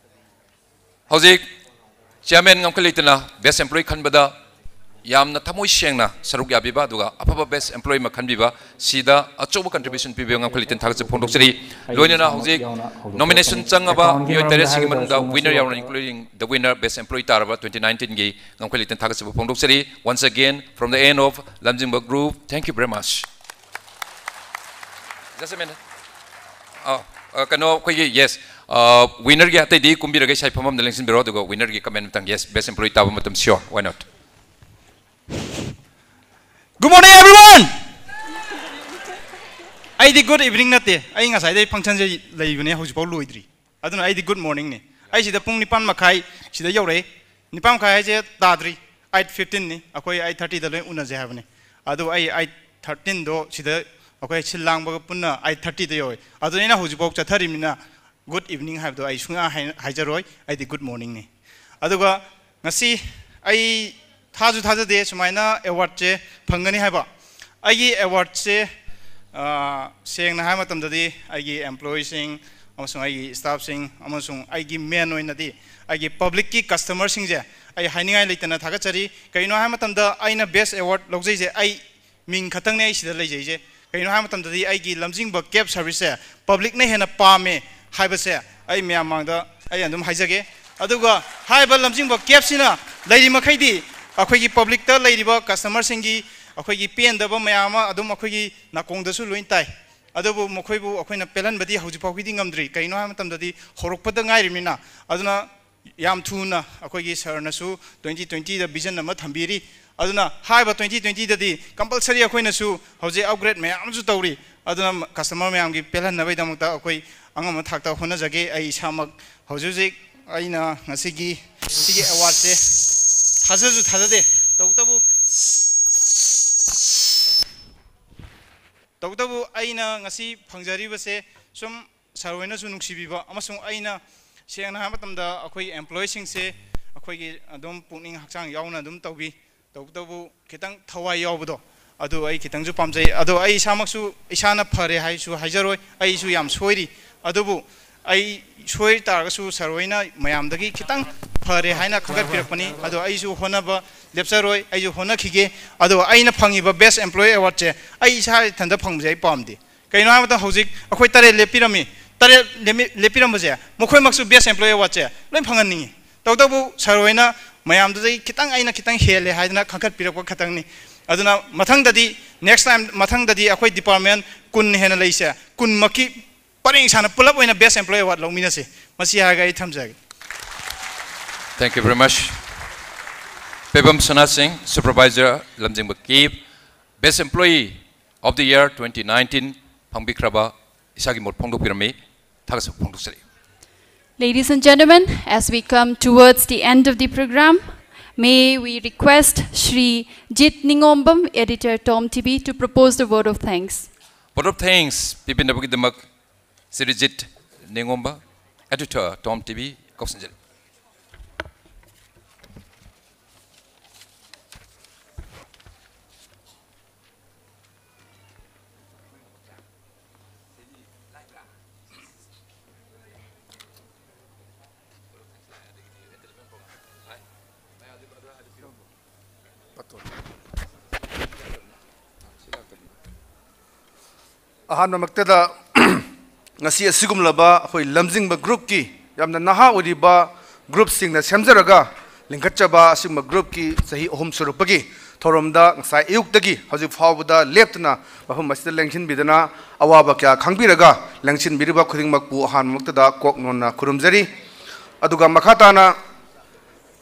ꯍꯧꯖꯤꯛ ꯆꯤꯌꯥꯔꯃꯦꯟ ꯉꯝꯈꯩ ꯂꯩꯇꯅ ꯕꯦꯁ ꯑꯦꯝꯄ꯭ꯂꯣꯌꯤ ꯈꯟꯕꯗ ꯌꯥꯝꯅ ꯊꯃꯣꯏ ꯁꯦꯡꯅ ꯁꯔꯨꯛ ꯌꯥꯕꯤꯕ ꯑꯗꯨꯒ ꯑꯐꯕ ꯕꯦꯁ ꯑꯦꯝꯄ꯭ꯂꯣꯌꯤ ꯑꯃ ꯈꯟꯕꯤꯕ ꯁꯤꯗ ꯑꯆꯧꯕ ꯀꯟꯇ꯭ꯔꯤꯕ꯭ꯌꯨꯁꯟ ꯄꯤꯕꯤꯕ ꯉꯝꯈꯩ ꯂꯩꯇꯅ ꯊꯥꯒꯠꯆꯕ ꯐꯣꯡꯗꯣꯛꯆꯔꯤ꯫ ꯂꯣꯏꯅꯅ ꯍꯧꯖꯤꯛ ꯅꯣꯃꯤꯅꯦꯁꯟ ꯆꯪꯉꯕ ꯃꯤꯑꯣꯏ ꯇꯔꯦꯠꯁꯤꯒꯤ ꯃꯅꯨꯡꯗ ꯋꯤꯅꯔ ꯌꯥꯎꯅ, including the winner, best employee ꯇꯥꯔꯕ twenty nineteenꯒꯤ ꯉꯝꯈꯩ ꯂꯩꯇꯅ ꯊꯥꯒꯠꯆꯕ ꯐꯣꯡꯗꯣꯛꯆꯔꯤ꯫ Once again, from the end of Lamjingba Group, thank you very much. Just a minute. ꯑꯥ, ꯑ, ꯀꯩꯅꯣ, ꯑꯩꯈꯣꯏꯒꯤ, yes, ꯑ, ꯋꯤꯅꯔꯒꯤ ꯑꯇꯩꯗꯤ ꯀꯨꯝꯕꯤꯔꯒ ꯏꯁꯥ ꯐꯝꯐꯝꯗ ꯂꯦꯡꯁꯤꯟꯕꯤꯔꯣ, ꯑꯗꯨꯒ ꯋꯤꯅꯔꯒꯤ ꯀꯃꯦꯟ ꯑꯃꯇꯪ, yes, best employee ꯇꯥꯕ ꯃꯇꯝ, sure, why not? Good morning, everyone. ꯑꯩꯗꯤ good evening ꯅꯠꯇꯦ, ꯑꯩ ꯉꯁꯥꯏꯗꯩ functionꯁꯦ ꯂꯩꯕꯅꯦ, ꯍꯧꯖꯤꯛꯐꯥꯎ ꯂꯣꯏꯗ꯭ꯔꯤ꯫ ꯑꯗꯨꯅ ꯑꯩꯗꯤ good morningꯅꯤ꯫ ꯑꯩ ꯁꯤꯗ ꯄꯨꯡ ꯅꯤꯄꯥꯟ ꯃꯈꯥꯏ ꯁꯤꯗ ꯌꯧꯔꯛꯑꯦ꯫ ꯅꯤꯄꯥꯟ ꯃꯈꯥꯏ ꯍꯥꯏꯁꯦ ꯇꯥꯗ꯭ꯔꯤ, eight fifteenꯅꯤ, ꯑꯩꯈꯣꯏ eight thirtyꯗ ꯂꯣꯏ ꯎꯅꯁꯦ ꯍꯥꯏꯕꯅꯤ꯫ ꯑꯗꯨ ꯑꯩ eight thirteenꯗꯣ ꯁꯤꯗ ꯑꯩꯈꯣꯏ ꯁꯤꯜ ꯂꯥꯡꯕꯒ ꯄꯨꯟꯅ eight thirtyꯗ ꯌꯧꯋꯦ꯫ ꯑꯗꯨꯅ ꯑꯩꯅ ꯍꯧꯖꯤꯛꯐꯥꯎ ꯆꯠꯊꯔꯤꯕꯅꯤꯅ good evening ꯍꯥꯏꯕꯗꯣ ꯑꯩ ꯁꯨꯡꯌꯥ ꯍꯥꯏ-, ꯍꯥꯏꯖꯔꯣꯏ, ꯑꯩꯗꯤ good morningꯅꯤ꯫ ꯑꯗꯨꯒ ꯉꯁꯤ ꯑꯩ ꯊꯥꯁꯨ ꯊꯥꯖꯗꯦ ꯁꯨꯃꯥꯏꯅ awardꯁꯦ ꯐꯪꯒꯅꯤ ꯍꯥꯏꯕ꯫ ꯑꯩꯒꯤ awardꯁꯦ, ꯑ, ꯁꯦꯡꯅ ꯍꯥꯏꯕ ꯃꯇꯝꯗꯗꯤ ꯑꯩꯒꯤ employeeꯁꯤꯡ ꯑꯃꯁꯨꯡ ꯑꯩꯒꯤ staffꯁꯤꯡ ꯑꯃꯁꯨꯡ ꯑꯩꯒꯤ main ꯑꯣꯏꯅꯗꯤ ꯑꯩꯒꯤ publicꯀꯤ customerꯁꯤꯡꯁꯦ ꯑꯩ ꯍꯥꯏꯅꯤꯡꯉꯥꯏ ꯂꯩꯇꯅ ꯊꯥꯒꯠꯆꯔꯤ꯫ ꯀꯩꯒꯤꯅꯣ ꯍꯥꯏꯕ ꯃꯇꯝꯗ ꯑꯩꯅ best award ꯂꯧꯖꯩꯁꯦ ꯑꯩ ꯃꯤꯡ ꯈꯛꯇꯪꯅꯦ ꯑꯩ ꯁꯤꯗ ꯂꯩꯖꯩꯁꯦ꯫ ꯀꯩꯒꯤꯅꯣ ꯍꯥꯏꯕ ꯃꯇꯝꯗꯗꯤ ꯑꯩꯒꯤ ꯂꯝꯖꯤꯡꯕ cab serviceꯁꯦ publicꯅ ꯍꯦꯟꯅ ꯄꯥꯝꯃꯦ ꯍꯥꯏꯕꯁꯦ ꯑꯩ ꯃꯌꯥꯝ ꯃꯥꯡꯗ ꯑꯩ ꯑꯗꯨꯝ ꯍꯥꯏꯖꯒꯦ꯫ ꯑꯗꯨꯒ ꯍꯥꯏꯔꯤꯕ ꯂꯝꯖꯤꯡꯕ cabꯁꯤꯅ ꯂꯩꯔꯤ ꯃꯈꯩꯗꯤ ꯑꯩꯈꯣꯏꯒꯤ publicꯇ ꯂꯩꯔꯤꯕ customerꯁꯤꯡꯒꯤ ꯑꯩꯈꯣꯏꯒꯤ ꯄꯦꯟꯗꯕ ꯃꯌꯥꯝ ꯑꯃ ꯑꯗꯨꯝ ꯑꯩꯈꯣꯏꯒꯤ ꯅꯥꯀꯣꯡꯗꯁꯨ ꯂꯣꯏ ꯇꯥꯏ꯫ ꯑꯗꯨꯕꯨ ꯃꯈꯣꯏꯕꯨ ꯑꯩꯈꯣꯏꯅ ꯄꯦꯜꯍꯟꯕꯗꯤ ꯍꯧꯖꯤꯛ ꯐꯥꯎꯒꯤꯗꯤ ꯉꯝꯗ꯭ꯔꯤ꯫ ꯀꯩꯒꯤꯅꯣ ꯍꯥꯏꯕ ꯃꯇꯝꯗꯗꯤ ꯍꯧꯔꯛꯄꯗ ꯉꯥꯏꯔꯤꯕꯅꯤꯅ꯫ ꯑꯗꯨꯅ ꯌꯥꯝ ꯊꯨꯅ ꯑꯩꯈꯣꯏꯒꯤ ꯁꯥꯔꯅꯁꯨ ꯇ꯭ꯋꯦꯟꯇꯤ ꯇ꯭ꯋꯦꯟꯇꯤꯗ ꯚꯤꯖꯟ ꯑꯃ ꯊꯝꯕꯤꯔꯤ꯫ ꯑꯗꯨꯅ ꯍꯥꯏꯔꯤꯕ ꯇ꯭ꯋꯦꯟꯇꯤ ꯇ꯭ꯋꯦꯟꯇꯤꯗꯗꯤ ꯀꯝꯄꯜꯁꯔꯤ ꯑꯩꯈꯣꯏꯅꯁꯨ ꯍꯧꯖꯤꯛ ꯑꯞꯒ꯭ꯔꯦꯗ ꯃꯌꯥꯝ ꯑꯃꯁꯨ ꯇꯧꯔꯤ꯫ ꯑꯗꯨꯅ ꯀꯁꯇꯃꯔ ꯃꯌꯥꯝꯒꯤ ꯄꯦꯜꯍꯟꯅꯕꯒꯤꯗꯃꯛꯇ ꯑꯩꯈꯣꯏ ꯑꯉꯝꯕ ꯊꯥꯛꯇ ꯍꯣꯠꯅꯖꯒꯦ꯫ ꯑꯩ ꯏꯁꯥꯃꯛ ꯍꯧꯖꯤꯛ ꯍꯧꯖꯤꯛ ꯑꯩꯅ ꯉꯁꯤꯒꯤ ꯁꯤꯒꯤ ꯑꯦꯋꯥꯔꯗꯁꯦ ꯊꯥꯖꯁꯨ ꯊꯥꯖꯗꯦ꯫ ꯇꯧꯕꯇꯕꯨ ꯇꯧꯕꯇꯕꯨ ꯑꯩꯅ ꯉꯁꯤ ꯐꯪꯖꯔꯤꯕꯁꯦ ꯁꯨꯝ ꯁꯥꯔ ꯍꯣꯏꯅꯁꯨ ꯅꯨꯡꯁꯤꯕꯤꯕ ꯑꯃꯁꯨꯡ ꯑꯩꯅ ꯁꯦꯡꯅ ꯍꯥꯏꯕ ꯃꯇꯝꯗ ꯑꯩꯈꯣꯏ ꯑꯦꯝꯄ꯭ꯂꯣꯌꯤꯁꯤꯡꯁꯦ ꯑꯩꯈꯣꯏꯒꯤ ꯑꯗꯨꯝ ꯄꯨꯛꯅꯤꯡ ꯍꯛꯆꯥꯡ ꯌꯥꯎꯅ ꯑꯗꯨꯝ ꯇꯧꯕꯤ꯫ ꯇꯧꯕꯇꯕꯨ ꯈꯤꯇꯪ ꯊꯋꯥꯏ ꯌꯥꯎꯕꯗꯣ ꯑꯗꯨ ꯑꯩ ꯈꯤꯇꯪꯁꯨ ꯄꯥꯝꯖꯩ꯫ ꯑꯗꯣ ꯑꯩ ꯏꯁꯥꯃꯛꯁꯨ ꯏꯁꯥꯅ ꯐꯔꯦ ꯍꯥꯏꯁꯨ ꯍꯥꯏꯖꯔꯣꯏ, ꯑꯩꯁꯨ ꯌꯥꯝ ꯁꯣꯏꯔꯤ꯫ ꯑꯗꯨꯕꯨ ꯑꯩ ꯁꯣꯏ ꯇꯥꯔꯒꯁꯨ ꯁꯥꯔ ꯍꯣꯏꯅ ꯃꯌꯥꯝꯗꯒꯤ ꯈꯤꯇꯪ ꯐꯔꯦ ꯍꯥꯏꯅ ꯈꯟꯒꯠꯄꯤꯔꯛꯄꯅꯤ꯫ ꯑꯗꯣ ꯑꯩꯁꯨ ꯍꯣꯠꯅꯕ ꯂꯦꯞꯆꯔꯣꯏ, ꯑꯩꯁꯨ ꯍꯣꯠꯅꯈꯤꯒꯦ꯫ ꯑꯗꯣ ꯑꯩꯅ ꯐꯪꯉꯤꯕ ꯕꯦꯁ ꯑꯦꯝꯄ꯭ꯂꯣꯌꯤ ꯑꯦꯋꯥꯔꯗꯁꯦ ꯑꯩ ꯏꯁꯥ ꯏꯊꯟꯇ ꯐꯪꯕꯁꯦ ꯑꯩ ꯄꯥꯝꯗꯦ꯫ ꯀꯩꯅꯣ ꯍꯥꯏꯕ ꯃꯇꯝꯗ ꯍꯧꯖꯤꯛ ꯑꯩꯈꯣꯏ ꯇꯔꯦꯠ ꯂꯦꯞꯄꯤꯔꯝꯃꯤ꯫ ꯇꯔꯦꯠ ꯂꯦꯝꯃꯤ- ꯂꯦꯞꯄꯤꯔꯝꯕꯁꯦ ꯃꯈꯣꯏꯃꯛꯁꯨ ꯕꯦꯁ ꯑꯦꯝꯄ꯭ꯂꯣꯌꯤ ꯑꯦꯋꯥꯔꯗꯁꯦ ꯂꯣꯏ ꯐꯪꯍꯟꯅꯤꯡꯉꯤ꯫ ꯇꯧꯕꯇꯕꯨ ꯁꯥꯔ ꯍꯣꯏꯅ ꯃꯌꯥꯝꯗꯨꯗꯒꯤ ꯈꯤꯇꯪ, ꯑꯩꯅ ꯈꯤꯇꯪ ꯍꯦꯜꯂꯦ ꯍꯥꯏꯗꯅ ꯈꯟꯒꯠꯄꯤꯔꯛꯄ ꯈꯛꯇꯪꯅꯤ꯫ ꯑꯗꯨꯅ ꯃꯊꯪꯗꯗꯤ, ꯅꯦꯛꯁ ꯇꯥꯏꯝ, ꯃꯊꯪꯗꯗꯤ ꯑꯩꯈꯣꯏ ꯗꯤꯄꯥꯔꯠꯃꯦꯟ ꯀꯨꯟ ꯍꯦꯟꯅ ꯂꯩꯁꯦ, ꯀꯨꯟꯃꯛꯀꯤ ꯄꯔꯦꯡ ꯁꯥꯅ ꯄꯨꯂꯞ ꯑꯣꯏꯅ ꯕꯦꯁ ꯑꯦꯝꯄ꯭ꯂꯣꯌꯤ ꯑꯦꯋꯥꯔꯗ ꯂꯧꯃꯤꯟꯅꯁꯤ꯫ ꯃꯁꯤ ꯍꯥꯏꯔꯒ ꯑꯩ ꯊꯝꯖꯔꯒꯦ꯫ Thank you very much. Pebam ꯁꯅꯥ ꯁꯤꯡ, ꯁꯨꯄꯔꯚꯥꯏꯖꯔ ꯂꯝꯖꯤꯡꯕ ꯀꯦꯞ, Best Employee of the Year twenty nineteen ꯐꯪꯕꯤꯈ꯭ꯔꯕ ꯏꯁꯥꯒꯤ ꯃꯣꯠ ꯐꯣꯡꯗꯣꯛꯄꯤꯔꯝꯃꯤ꯫ ꯊꯥꯒꯠꯆꯕ ꯐꯣꯡꯗꯣꯛꯆꯔꯤ꯫ Ladies and gentlemen, as we come towards the end of the program, may we request Shri Jit Ningombam, editor Tom T V, to propose the vote of thanks. Vote of thanks ꯄꯤꯕꯤꯅꯕꯒꯤꯗꯃꯛ Shri ꯖꯤꯠ ꯅꯤꯉꯣꯝꯕ, editor Tom T V, ꯀꯧꯁꯤꯟꯖꯔꯤ꯫ ꯑꯍꯥꯟꯕꯃꯛꯇꯗ ꯉꯁꯤ ꯑꯁꯤꯒꯨꯝꯂꯕ ꯑꯩꯈꯣꯏ ꯂꯝꯖꯤꯡꯕ group ꯀꯤ ꯌꯥꯝꯅ ꯅꯍꯥ ꯑꯣꯏꯔꯤꯕ group ꯁꯤꯡꯅ ꯁꯦꯝꯖꯔꯒ ꯂꯤꯡꯈꯠꯆꯕ ꯑꯁꯤꯒꯨꯝꯕ group ꯀꯤ ꯆꯍꯤ ꯑꯍꯨꯝ ꯁꯨꯔꯛꯄꯒꯤ ꯊꯧꯔꯝꯗ ꯉꯁꯥꯏ ꯑꯌꯨꯛꯇꯒꯤ ꯍꯧꯖꯤꯛ ꯐꯥꯎꯕꯗ ꯂꯦꯞꯇꯅ ꯃꯐꯝ ꯑꯁꯤꯗ ꯂꯦꯡꯁꯤꯟꯕꯤꯗꯅ ꯑꯋꯥꯕ ꯀꯌꯥ ꯈꯪꯕꯤꯔꯒ ꯂꯦꯡꯁꯤꯟꯕꯤꯔꯤꯕ ꯈꯨꯗꯤꯡꯃꯛꯄꯨ ꯑꯍꯥꯟꯕꯃꯛꯇꯗ ꯀꯣꯛ ꯅꯣꯟꯅ ꯈꯨꯔꯨꯝꯖꯔꯤ꯫ ꯑꯗꯨꯒ ꯃꯈꯥ ꯇꯥꯅ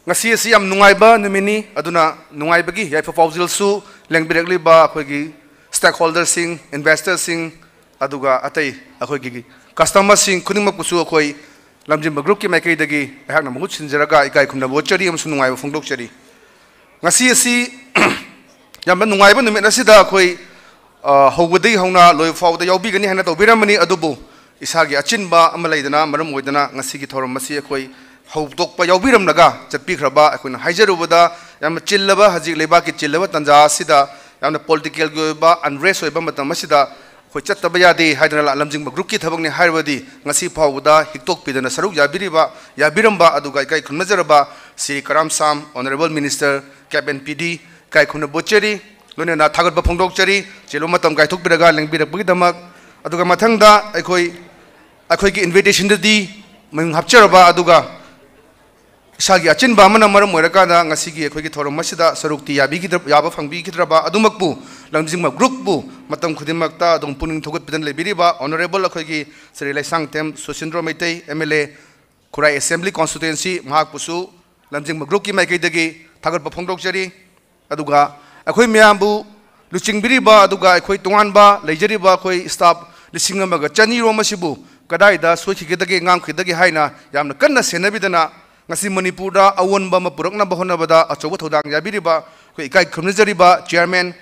ꯉꯁꯤ ꯑꯁꯤ ꯌꯥꯝ ꯅꯨꯡꯉꯥꯏꯕ ꯅꯨꯃꯤꯠꯅꯤ, ꯑꯗꯨꯅ ꯅꯨꯡꯉꯥꯏꯕꯒꯤ ꯌꯥꯏꯐ ꯄꯥꯎꯖꯦꯜꯁꯨ ꯂꯦꯡꯕꯤꯔꯛꯂꯤꯕ ꯑꯩꯈꯣꯏꯒꯤ stakeholderꯁꯤꯡ, investorꯁꯤꯡ, ꯑꯗꯨꯒ ꯑꯇꯩ ꯑꯩꯈꯣꯏꯒꯤ customerꯁꯤꯡ ꯈꯨꯗꯤꯡꯃꯛꯄꯨꯁꯨ ꯑꯩꯈꯣꯏ ꯂꯝꯖꯤꯡꯕ groupꯀꯤ ꯃꯥꯏꯀꯩꯗꯒꯤ ꯑꯩꯍꯥꯛꯅ ꯃꯍꯨꯠ ꯁꯤꯟꯖꯔꯒ ꯏꯀꯥꯏ ꯈꯨꯝꯅꯕ ꯎꯠꯆꯔꯤ ꯑꯃꯁꯨꯡ ꯅꯨꯡꯉꯥꯏꯕ ꯐꯣꯡꯗꯣꯛꯆꯔꯤ꯫ ꯉꯁꯤ ꯑꯁꯤ ꯌꯥꯝꯅ ꯅꯨꯡꯉꯥꯏꯕ ꯅꯨꯃꯤꯠ ꯑꯁꯤꯗ ꯑꯩꯈꯣꯏ, ꯑ, ꯍꯧꯕꯗꯒꯤ ꯍꯧꯅ ꯂꯣꯏꯕ ꯐꯥꯎꯕꯗ ꯌꯥꯎꯕꯤꯒꯅꯤ ꯍꯥꯏꯅ ꯇꯧꯕꯤꯔꯝꯕꯅꯤ, ꯑꯗꯨꯕꯨ ꯏꯁꯥꯒꯤ ꯑꯆꯤꯟꯕ ꯑꯃ ꯂꯩꯗꯅ ꯃꯔꯝ ꯑꯣꯏꯗꯅ ꯉꯁꯤꯒꯤ ꯊꯧꯔꯝ ꯑꯁꯤ ꯑꯩꯈꯣꯏ ꯍꯧꯗꯣꯛꯄ ꯌꯥꯎꯕꯤꯔꯝꯂꯒ ꯆꯠꯄꯤꯈ꯭ꯔꯕ, ꯑꯩꯈꯣꯏꯅ ꯍꯥꯏꯖꯔꯨꯕꯗ ꯌꯥꯝꯅ ꯆꯤꯜꯂꯕ, ꯍꯧꯖꯤꯛ ꯂꯩꯕꯥꯛꯀꯤ ꯆꯤꯜꯂꯕ ꯇꯥꯟꯖꯥ ꯑꯁꯤꯗ, ꯌꯥꯝꯅ politicalꯒꯤ ꯑꯣꯏꯕ unrest ꯑꯣꯏꯕ ꯃꯇꯝ ꯑꯁꯤꯗ ꯑꯩꯈꯣꯏ ꯆꯠꯇꯕ ꯌꯥꯗꯦ ꯍꯥꯏꯗꯅ ꯂꯝꯖꯤꯡꯕ groupꯀꯤ ꯊꯕꯛꯅꯤ ꯍꯥꯏꯔꯕꯗꯤ ꯉꯁꯤ ꯐꯥꯎꯕꯗ ꯍꯤꯛꯇꯣꯛꯄꯤꯗꯅ ꯁꯔꯨꯛ ꯌꯥꯕꯤꯔꯤꯕ, ꯌꯥꯕꯤꯔꯝꯕ, ꯑꯗꯨꯒ ꯏꯀꯥꯏ ꯈꯨꯝꯅꯖꯔꯕ ꯁ꯭ꯔꯤ ꯀꯔꯥꯝ ꯁꯥꯝ, Honourable Minister, Cap and PD, ꯏꯀꯥꯏ ꯈꯨꯝꯅꯕ ꯎꯠꯆꯔꯤ꯫ ꯂꯣꯏꯅꯅ ꯊꯥꯒꯠꯄ ꯐꯣꯡꯗꯣꯛꯆꯔꯤ, ꯆꯤꯜꯂꯕ ꯃꯇꯝ ꯀꯥꯏꯊꯣꯛꯄꯤꯔꯒ ꯂꯦꯡꯕꯤꯔꯛꯄꯒꯤꯗꯃꯛ꯫ ꯑꯗꯨꯒ ꯃꯊꯪꯗ ꯑꯩꯈꯣꯏ, ꯑꯩꯈꯣꯏꯒꯤ invitation-ꯗꯗꯤ ꯃꯃꯤꯡ ꯍꯥꯞꯆꯔꯕ, ꯑꯗꯨꯒ ꯏꯁꯥꯒꯤ ꯑꯆꯤꯟꯕ ꯑꯃꯅ ꯃꯔꯝ ꯑꯣꯏꯔꯀꯥꯟꯗ ꯉꯁꯤꯒꯤ ꯑꯩꯈꯣꯏꯒꯤ ꯊꯧꯔꯝ ꯑꯁꯤꯗ ꯁꯔꯨꯛꯇꯤ ꯌꯥꯕꯤꯈꯤꯗ꯭ꯔ-, ꯌꯥꯕ ꯐꯪꯕꯤꯈꯤꯗ꯭ꯔꯕ ꯑꯗꯨꯃꯛꯄꯨ ꯂꯝꯖꯤꯡꯕ groupꯄꯨ ꯃꯇꯝ ꯈꯨꯗꯤꯡꯃꯛꯇ ꯑꯗꯨꯝ ꯄꯨꯛꯅꯤꯡ ꯊꯧꯒꯠꯄꯤꯗꯨꯅ ꯂꯩꯕꯤꯔꯤꯕ Honourable ꯑꯩꯈꯣꯏꯒꯤ ꯁ꯭ꯔꯤ ꯂꯩꯁꯥꯡꯊꯦꯝ ꯁꯨꯁꯤꯟꯗ꯭ꯔꯣ ꯃꯩꯇꯩ, MLA, ꯈꯨꯔꯥꯏ Assembly Constituency, ꯃꯍꯥꯛꯄꯨꯁꯨ ꯂꯝꯖꯤꯡꯕ groupꯀꯤ ꯃꯥꯏꯀꯩꯗꯒꯤ ꯊꯥꯒꯠꯄ ꯐꯣꯡꯗꯣꯛꯆꯔꯤ꯫ ꯑꯗꯨꯒ ꯑꯩꯈꯣꯏ ꯃꯌꯥꯝꯕꯨ ꯂꯨꯆꯤꯡꯕꯤꯔꯤꯕ, ꯑꯗꯨꯒ ꯑꯩꯈꯣꯏ ꯇꯣꯉꯥꯟꯕ ꯂꯩꯖꯔꯤꯕ ꯑꯩꯈꯣꯏ staff ꯂꯤꯁꯤꯡ ꯑꯃꯒ ꯆꯅꯤ ꯔꯣꯝ ꯑꯁꯤꯕꯨ ꯀꯗꯥꯏꯗ ꯁꯣꯏꯈꯤꯒꯗꯒꯦ, ꯉꯥꯡꯈꯤꯒꯗꯒꯦ ꯍꯥꯏꯅ ꯌꯥꯝꯅ ꯀꯟꯅ ꯁꯦꯟꯅꯕꯤꯗꯅ ꯉꯁꯤ ꯃꯅꯤꯄꯨꯔꯗ ꯑꯑꯣꯟꯕ ꯑꯃ ꯄꯨꯔꯛꯅꯕ ꯍꯣꯠꯅꯕꯗ ꯑꯆꯧꯕ ꯊꯧꯗꯥꯡ ꯌꯥꯕꯤꯔꯤꯕ ꯑꯩꯈꯣꯏ ꯏꯀꯥꯏ ꯈꯨꯝꯅꯖꯔꯤꯕ Chairman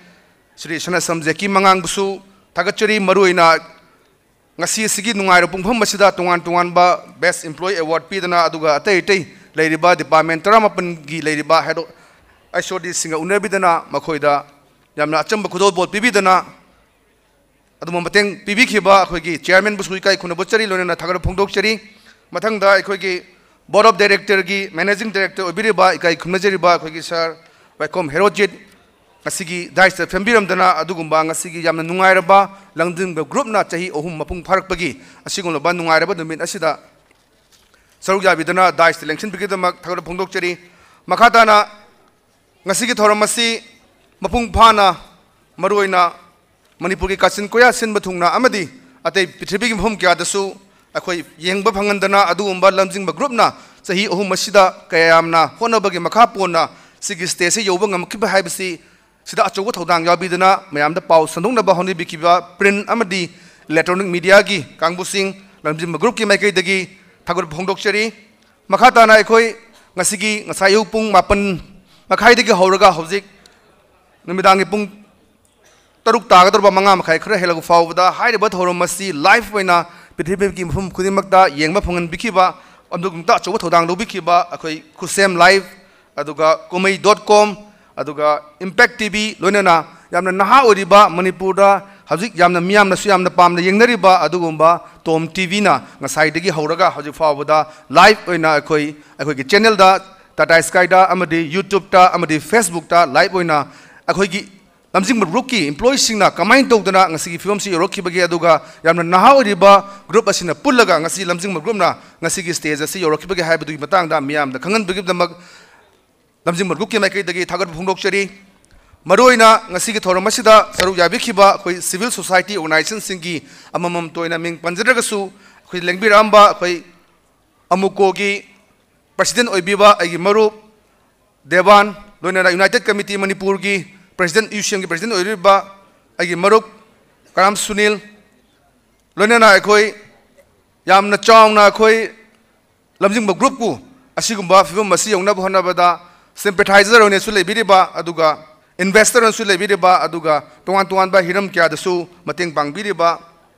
ꯁ꯭ꯔꯤ ꯁꯅꯥꯁꯝ ꯖꯦꯀꯤ ꯃꯉꯥꯡꯕꯨꯁꯨ ꯊꯥꯒꯠꯆꯔꯤ꯫ ꯃꯔꯨꯑꯣꯏꯅ ꯉꯁꯤ ꯑꯁꯤꯒꯤ ꯅꯨꯡꯉꯥꯏꯔꯕ ꯄꯨꯡꯐꯝ ꯑꯁꯤꯗ ꯇꯣꯉꯥꯟ ꯇꯣꯉꯥꯟꯕ Best Employee Award ꯄꯤꯗꯅ, ꯑꯗꯨꯒ ꯑꯇꯩ ꯑꯇꯩ ꯂꯩꯔꯤꯕ department ꯇꯔꯥꯃꯥꯄꯟꯒꯤ ꯂꯩꯔꯤꯕ head, HODꯁꯤꯡꯒ ꯎꯅꯕꯤꯗꯅ ꯃꯈꯣꯏꯗ ꯌꯥꯝꯅ ꯑꯆꯝꯕ ꯈꯨꯗꯣꯜꯄꯣꯠ ꯄꯤꯕꯤꯗꯅ ꯑꯗꯨꯝꯕ ꯃꯇꯦꯡ ꯄꯤꯕꯤꯈꯤꯕ ꯑꯩꯈꯣꯏꯒꯤ Chairmanꯕꯨꯁꯨ ꯏꯀꯥꯏ ꯈꯨꯝꯅꯕ ꯎꯠꯆꯔꯤ, ꯂꯣꯏꯅꯅ ꯊꯥꯒꯠꯄ ꯐꯣꯡꯗꯣꯛꯆꯔꯤ꯫ ꯃꯊꯪꯗ ꯑꯩꯈꯣꯏꯒꯤ Board of Directorꯒꯤ Managing Director ꯑꯣꯏꯕꯤꯔꯤꯕ ꯏꯀꯥꯏ ꯈꯨꯝꯅꯖꯔꯤꯕ ꯑꯩꯈꯣꯏꯒꯤ Sir ꯋꯥꯏꯈꯣꯝ ꯍꯦꯔꯣꯖꯤꯠ, ꯉꯁꯤꯒꯤ daisꯇ ꯐꯝꯕꯤꯔꯝꯗꯅ ꯑꯗꯨꯒꯨꯝꯕ ꯉꯁꯤꯒꯤ ꯌꯥꯝꯅ ꯅꯨꯡꯉꯥꯏꯔꯕ ꯂꯝꯖꯤꯡꯕ groupꯅ ꯆꯍꯤ ꯑꯍꯨꯝ ꯃꯄꯨꯡ ꯐꯥꯔꯛꯄꯒꯤ ꯑꯁꯤꯒꯨꯝꯂꯕ ꯅꯨꯡꯉꯥꯏꯔꯕ ꯅꯨꯃꯤꯠ ꯑꯁꯤꯗ ꯁꯔꯨꯛ ꯌꯥꯕꯤꯗꯨꯅ daisꯇ ꯂꯦꯡꯁꯤꯟꯕꯤꯒꯤꯗꯃꯛ ꯊꯥꯒꯠꯄ ꯐꯣꯡꯗꯣꯛꯆꯔꯤ꯫ ꯃꯈꯥ ꯇꯥꯅ ꯉꯁꯤꯒꯤ ꯊꯧꯔꯝ ꯑꯁꯤ ꯃꯄꯨꯡ ꯐꯥꯅ, ꯃꯔꯨꯑꯣꯏꯅ ꯃꯅꯤꯄꯨꯔꯒꯤ ꯀꯥꯆꯤꯟ ꯀꯣꯌꯥ ꯁꯤꯟꯕ ꯊꯨꯡꯅ ꯑꯃꯗꯤ ꯑꯇꯩ ꯄ꯭ꯔꯤꯊꯤꯕꯤꯒꯤ ꯃꯐꯝ ꯀꯌꯥꯗꯁꯨ ꯑꯩꯈꯣꯏ ꯌꯦꯡꯕ ꯐꯪꯍꯟꯗꯅ ꯑꯗꯨꯒꯨꯝꯕ ꯂꯝꯖꯤꯡꯕ ꯒ꯭ꯔꯨꯞꯅ ꯆꯍꯤ ꯑꯍꯨꯝ ꯑꯁꯤꯗ ꯀꯌꯥ ꯌꯥꯝꯅ ꯍꯣꯠꯅꯕꯒꯤ ꯃꯈꯥ ꯄꯣꯟꯅ ꯁꯤꯒꯤ ꯁ꯭ꯇꯦꯖꯁꯦ ꯌꯧꯕ ꯉꯝꯈꯤꯕ ꯍꯥꯏꯕꯁꯤ ꯁꯤꯗ ꯑꯆꯧꯕ ꯊꯧꯗꯥꯡ ꯌꯥꯎꯕꯤꯗꯨꯅ ꯃꯌꯥꯝꯗ ꯄꯥꯎ ꯁꯟꯗꯣꯛꯅꯕ ꯍꯣꯠꯅꯕꯤꯈꯤꯕ ꯄ꯭ꯔꯤꯟ ꯑꯃꯗꯤ ꯏꯂꯦꯛꯇ꯭ꯔꯣꯅꯤꯛ ꯃꯤꯗꯤꯌꯥꯒꯤ ꯀꯥꯡꯕꯨꯁꯤꯡ ꯂꯝꯖꯤꯡꯕ ꯒ꯭ꯔꯨꯞꯀꯤ ꯃꯥꯏꯀꯩꯗꯒꯤ ꯊꯥꯒꯠꯄ ꯐꯣꯡꯗꯣꯛꯆꯔꯤ꯫ ꯃꯈꯥ ꯇꯥꯅ ꯑꯩꯈꯣꯏ ꯉꯁꯤꯒꯤ ꯉꯁꯥꯏ ꯑꯌꯨꯛ ꯄꯨꯡ ꯃꯥꯄꯟ ꯃꯈꯥꯏꯗꯒꯤ ꯍꯧꯔꯒ ꯍꯧꯖꯤꯛ ꯅꯨꯃꯤꯗꯥꯡꯒꯤ ꯄꯨꯡ ꯇꯔꯨꯛ ꯇꯥꯒꯗꯧꯔꯕ ꯃꯉꯥ ꯃꯈꯥꯏ ꯈꯔ ꯍꯦꯜꯂꯛꯄ ꯐꯥꯎꯕꯗ ꯍꯥꯏꯔꯤꯕ ꯊꯧꯔꯝ ꯑꯁꯤ ꯂꯥꯏꯚ ꯑꯣꯏꯅ ꯄ꯭ꯔꯤꯊꯤꯕꯤꯒꯤ ꯃꯐꯝ ꯈꯨꯗꯤꯡꯃꯛꯇ ꯌꯦꯡꯕ ꯐꯪꯍꯟꯕꯤꯈꯤꯕ ꯑꯗꯨꯒꯨꯝꯇ ꯑꯆꯧꯕ ꯊꯧꯗꯥꯡ ꯂꯧꯕꯤꯈꯤꯕ ꯑꯩꯈꯣꯏ ꯈꯨꯠꯁꯦꯝ ꯂꯥꯏꯚ ꯑꯗꯨꯒ ꯀꯨꯝꯍꯩ ꯗꯣꯠ ꯀꯣꯝ ꯑꯗꯨꯒ ꯏꯝꯄꯦꯛ ꯇꯤ ꯚꯤ ꯂꯣꯏꯅꯅ ꯌꯥꯝꯅ ꯅꯍꯥ ꯑꯣꯏꯔꯤꯕ ꯃꯅꯤꯄꯨꯔꯗ ꯍꯧꯖꯤꯛ ꯌꯥꯝꯅ ꯃꯤꯌꯥꯝꯅꯁꯨ ꯌꯥꯝꯅ ꯄꯥꯝꯅ ꯌꯦꯡꯅꯔꯤꯕ ꯑꯗꯨꯒꯨꯝꯕ ꯇꯣꯝ ꯇꯤ ꯚꯤꯅ ꯉꯁꯥꯏꯗꯒꯤ ꯍꯧꯔꯒ ꯍꯧꯖꯤꯛ ꯐꯥꯎꯕꯗ ꯂꯥꯏꯚ ꯑꯣꯏꯅ ꯑꯩꯈꯣꯏ ꯑꯩꯈꯣꯏꯒꯤ ꯆꯦꯅꯦꯜꯗ ꯇꯥꯇꯥ ꯁ꯭ꯀꯥꯏꯗ ꯑꯃꯗꯤ ꯌꯨꯇ꯭ꯌꯨꯕꯇ ꯑꯃꯗꯤ ꯐꯦꯁꯕꯨꯛꯇ ꯂꯥꯏꯚ ꯑꯣꯏꯅ ꯑꯩꯈꯣꯏꯒꯤ ꯂꯝꯖꯤꯡꯕ ꯒ꯭ꯔꯨꯞꯀꯤ ꯏꯝꯄ꯭ꯂꯣꯌꯤꯁꯤꯡꯅ ꯀꯃꯥꯏꯅ ꯇꯧꯗꯅ ꯉꯁꯤꯒꯤ ꯐꯤꯕꯝꯁꯤ ꯌꯧꯔꯛꯈꯤꯕꯒꯦ, ꯑꯗꯨꯒ ꯌꯥꯝꯅ ꯅꯍꯥ ꯑꯣꯏꯔꯤꯕ ꯒ꯭ꯔꯨꯞ ꯑꯁꯤꯅ ꯄꯨꯜꯂꯒ ꯉꯁꯤ ꯂꯝꯖꯤꯡꯕ ꯒ꯭ꯔꯨꯞꯅ ꯉꯁꯤꯒꯤ ꯁ꯭ꯇꯦꯖ ꯑꯁꯤ ꯌꯧꯔꯛꯈꯤꯕꯒꯦ ꯍꯥꯏꯕꯗꯨꯒꯤ ꯃꯇꯥꯡꯗ ꯃꯤꯌꯥꯝꯗ ꯈꯪꯍꯟꯕꯒꯤꯗꯃꯛ ꯂꯝꯖꯤꯡꯕ ꯒ꯭ꯔꯨꯞꯀꯤ ꯃꯥꯏꯀꯩꯗꯒꯤ ꯊꯥꯒꯠꯄ ꯐꯣꯡꯗꯣꯛꯆꯔꯤ꯫ ꯃꯔꯨꯑꯣꯏꯅ ꯉꯁꯤꯒꯤ ꯊꯧꯔꯝ ꯑꯁꯤꯗ ꯁꯔꯨꯛ ꯌꯥꯕꯤꯈꯤꯕ ꯑꯩꯈꯣꯏ ꯁꯤꯚꯤꯜ ꯁꯣꯁꯥꯏꯇꯤ ꯑꯣꯔꯒꯅꯥꯏꯖꯦꯁꯟꯁꯤꯡꯒꯤ ꯑꯃꯃꯝꯇ ꯑꯣꯏꯅ ꯃꯤꯡ ꯄꯟꯖꯗ꯭ꯔꯒꯁꯨ, ꯑꯩꯈꯣꯏ ꯂꯦꯡꯕꯤꯔꯛꯑꯝꯕ ꯑꯩꯈꯣꯏ ꯑꯃꯨꯀꯣꯒꯤ ꯄ꯭ꯔꯁꯤꯗꯦꯟ ꯑꯣꯏꯕꯤꯕ ꯑꯩꯒꯤ ꯃꯔꯨꯞ ꯗꯦꯕꯥꯟ, ꯂꯣꯏꯅꯅ ꯌꯨꯅꯥꯏꯇꯦꯠ ꯀꯃꯤꯇꯤ ꯃꯅꯤꯄꯨꯔꯒꯤ ꯄ꯭ꯔꯁꯤꯗꯦꯟ, ꯌꯨ ꯁꯤ ꯑꯦꯝꯒꯤ ꯄ꯭ꯔꯁꯤꯗꯦꯟ ꯑꯣꯏꯔꯤꯕ ꯑꯩꯒꯤ ꯃꯔꯨꯞ ꯀꯔꯥꯝ ꯁꯨꯅꯤꯜ, ꯂꯣꯏꯅꯅ ꯑꯩꯈꯣꯏ ꯌꯥꯝꯅ ꯆꯥꯎꯅ ꯑꯩꯈꯣꯏ ꯂꯝꯖꯤꯡꯕ ꯒ꯭ꯔꯨꯞꯄꯨ ꯑꯁꯤꯒꯨꯝꯕ ꯐꯤꯕꯝ ꯑꯁꯤ ꯌꯧꯅꯕ ꯍꯣꯠꯅꯕꯗ ꯁꯤꯝꯄꯦꯊꯥꯏꯖꯔ ꯑꯣꯏꯅꯁꯨ ꯂꯩꯕꯤꯔꯤꯕ, ꯑꯗꯨꯒ ꯏꯟꯚꯦꯁꯇꯔ ꯑꯣꯏꯅꯁꯨ ꯂꯩꯕꯤꯔꯤꯕ, ꯑꯗꯨꯒ ꯇꯣꯉꯥꯟ ꯇꯣꯉꯥꯟꯕ ꯍꯤꯔꯝ ꯀꯌꯥꯗꯁꯨ ꯃꯇꯦꯡ ꯄꯥꯡꯕꯤꯔꯤꯕ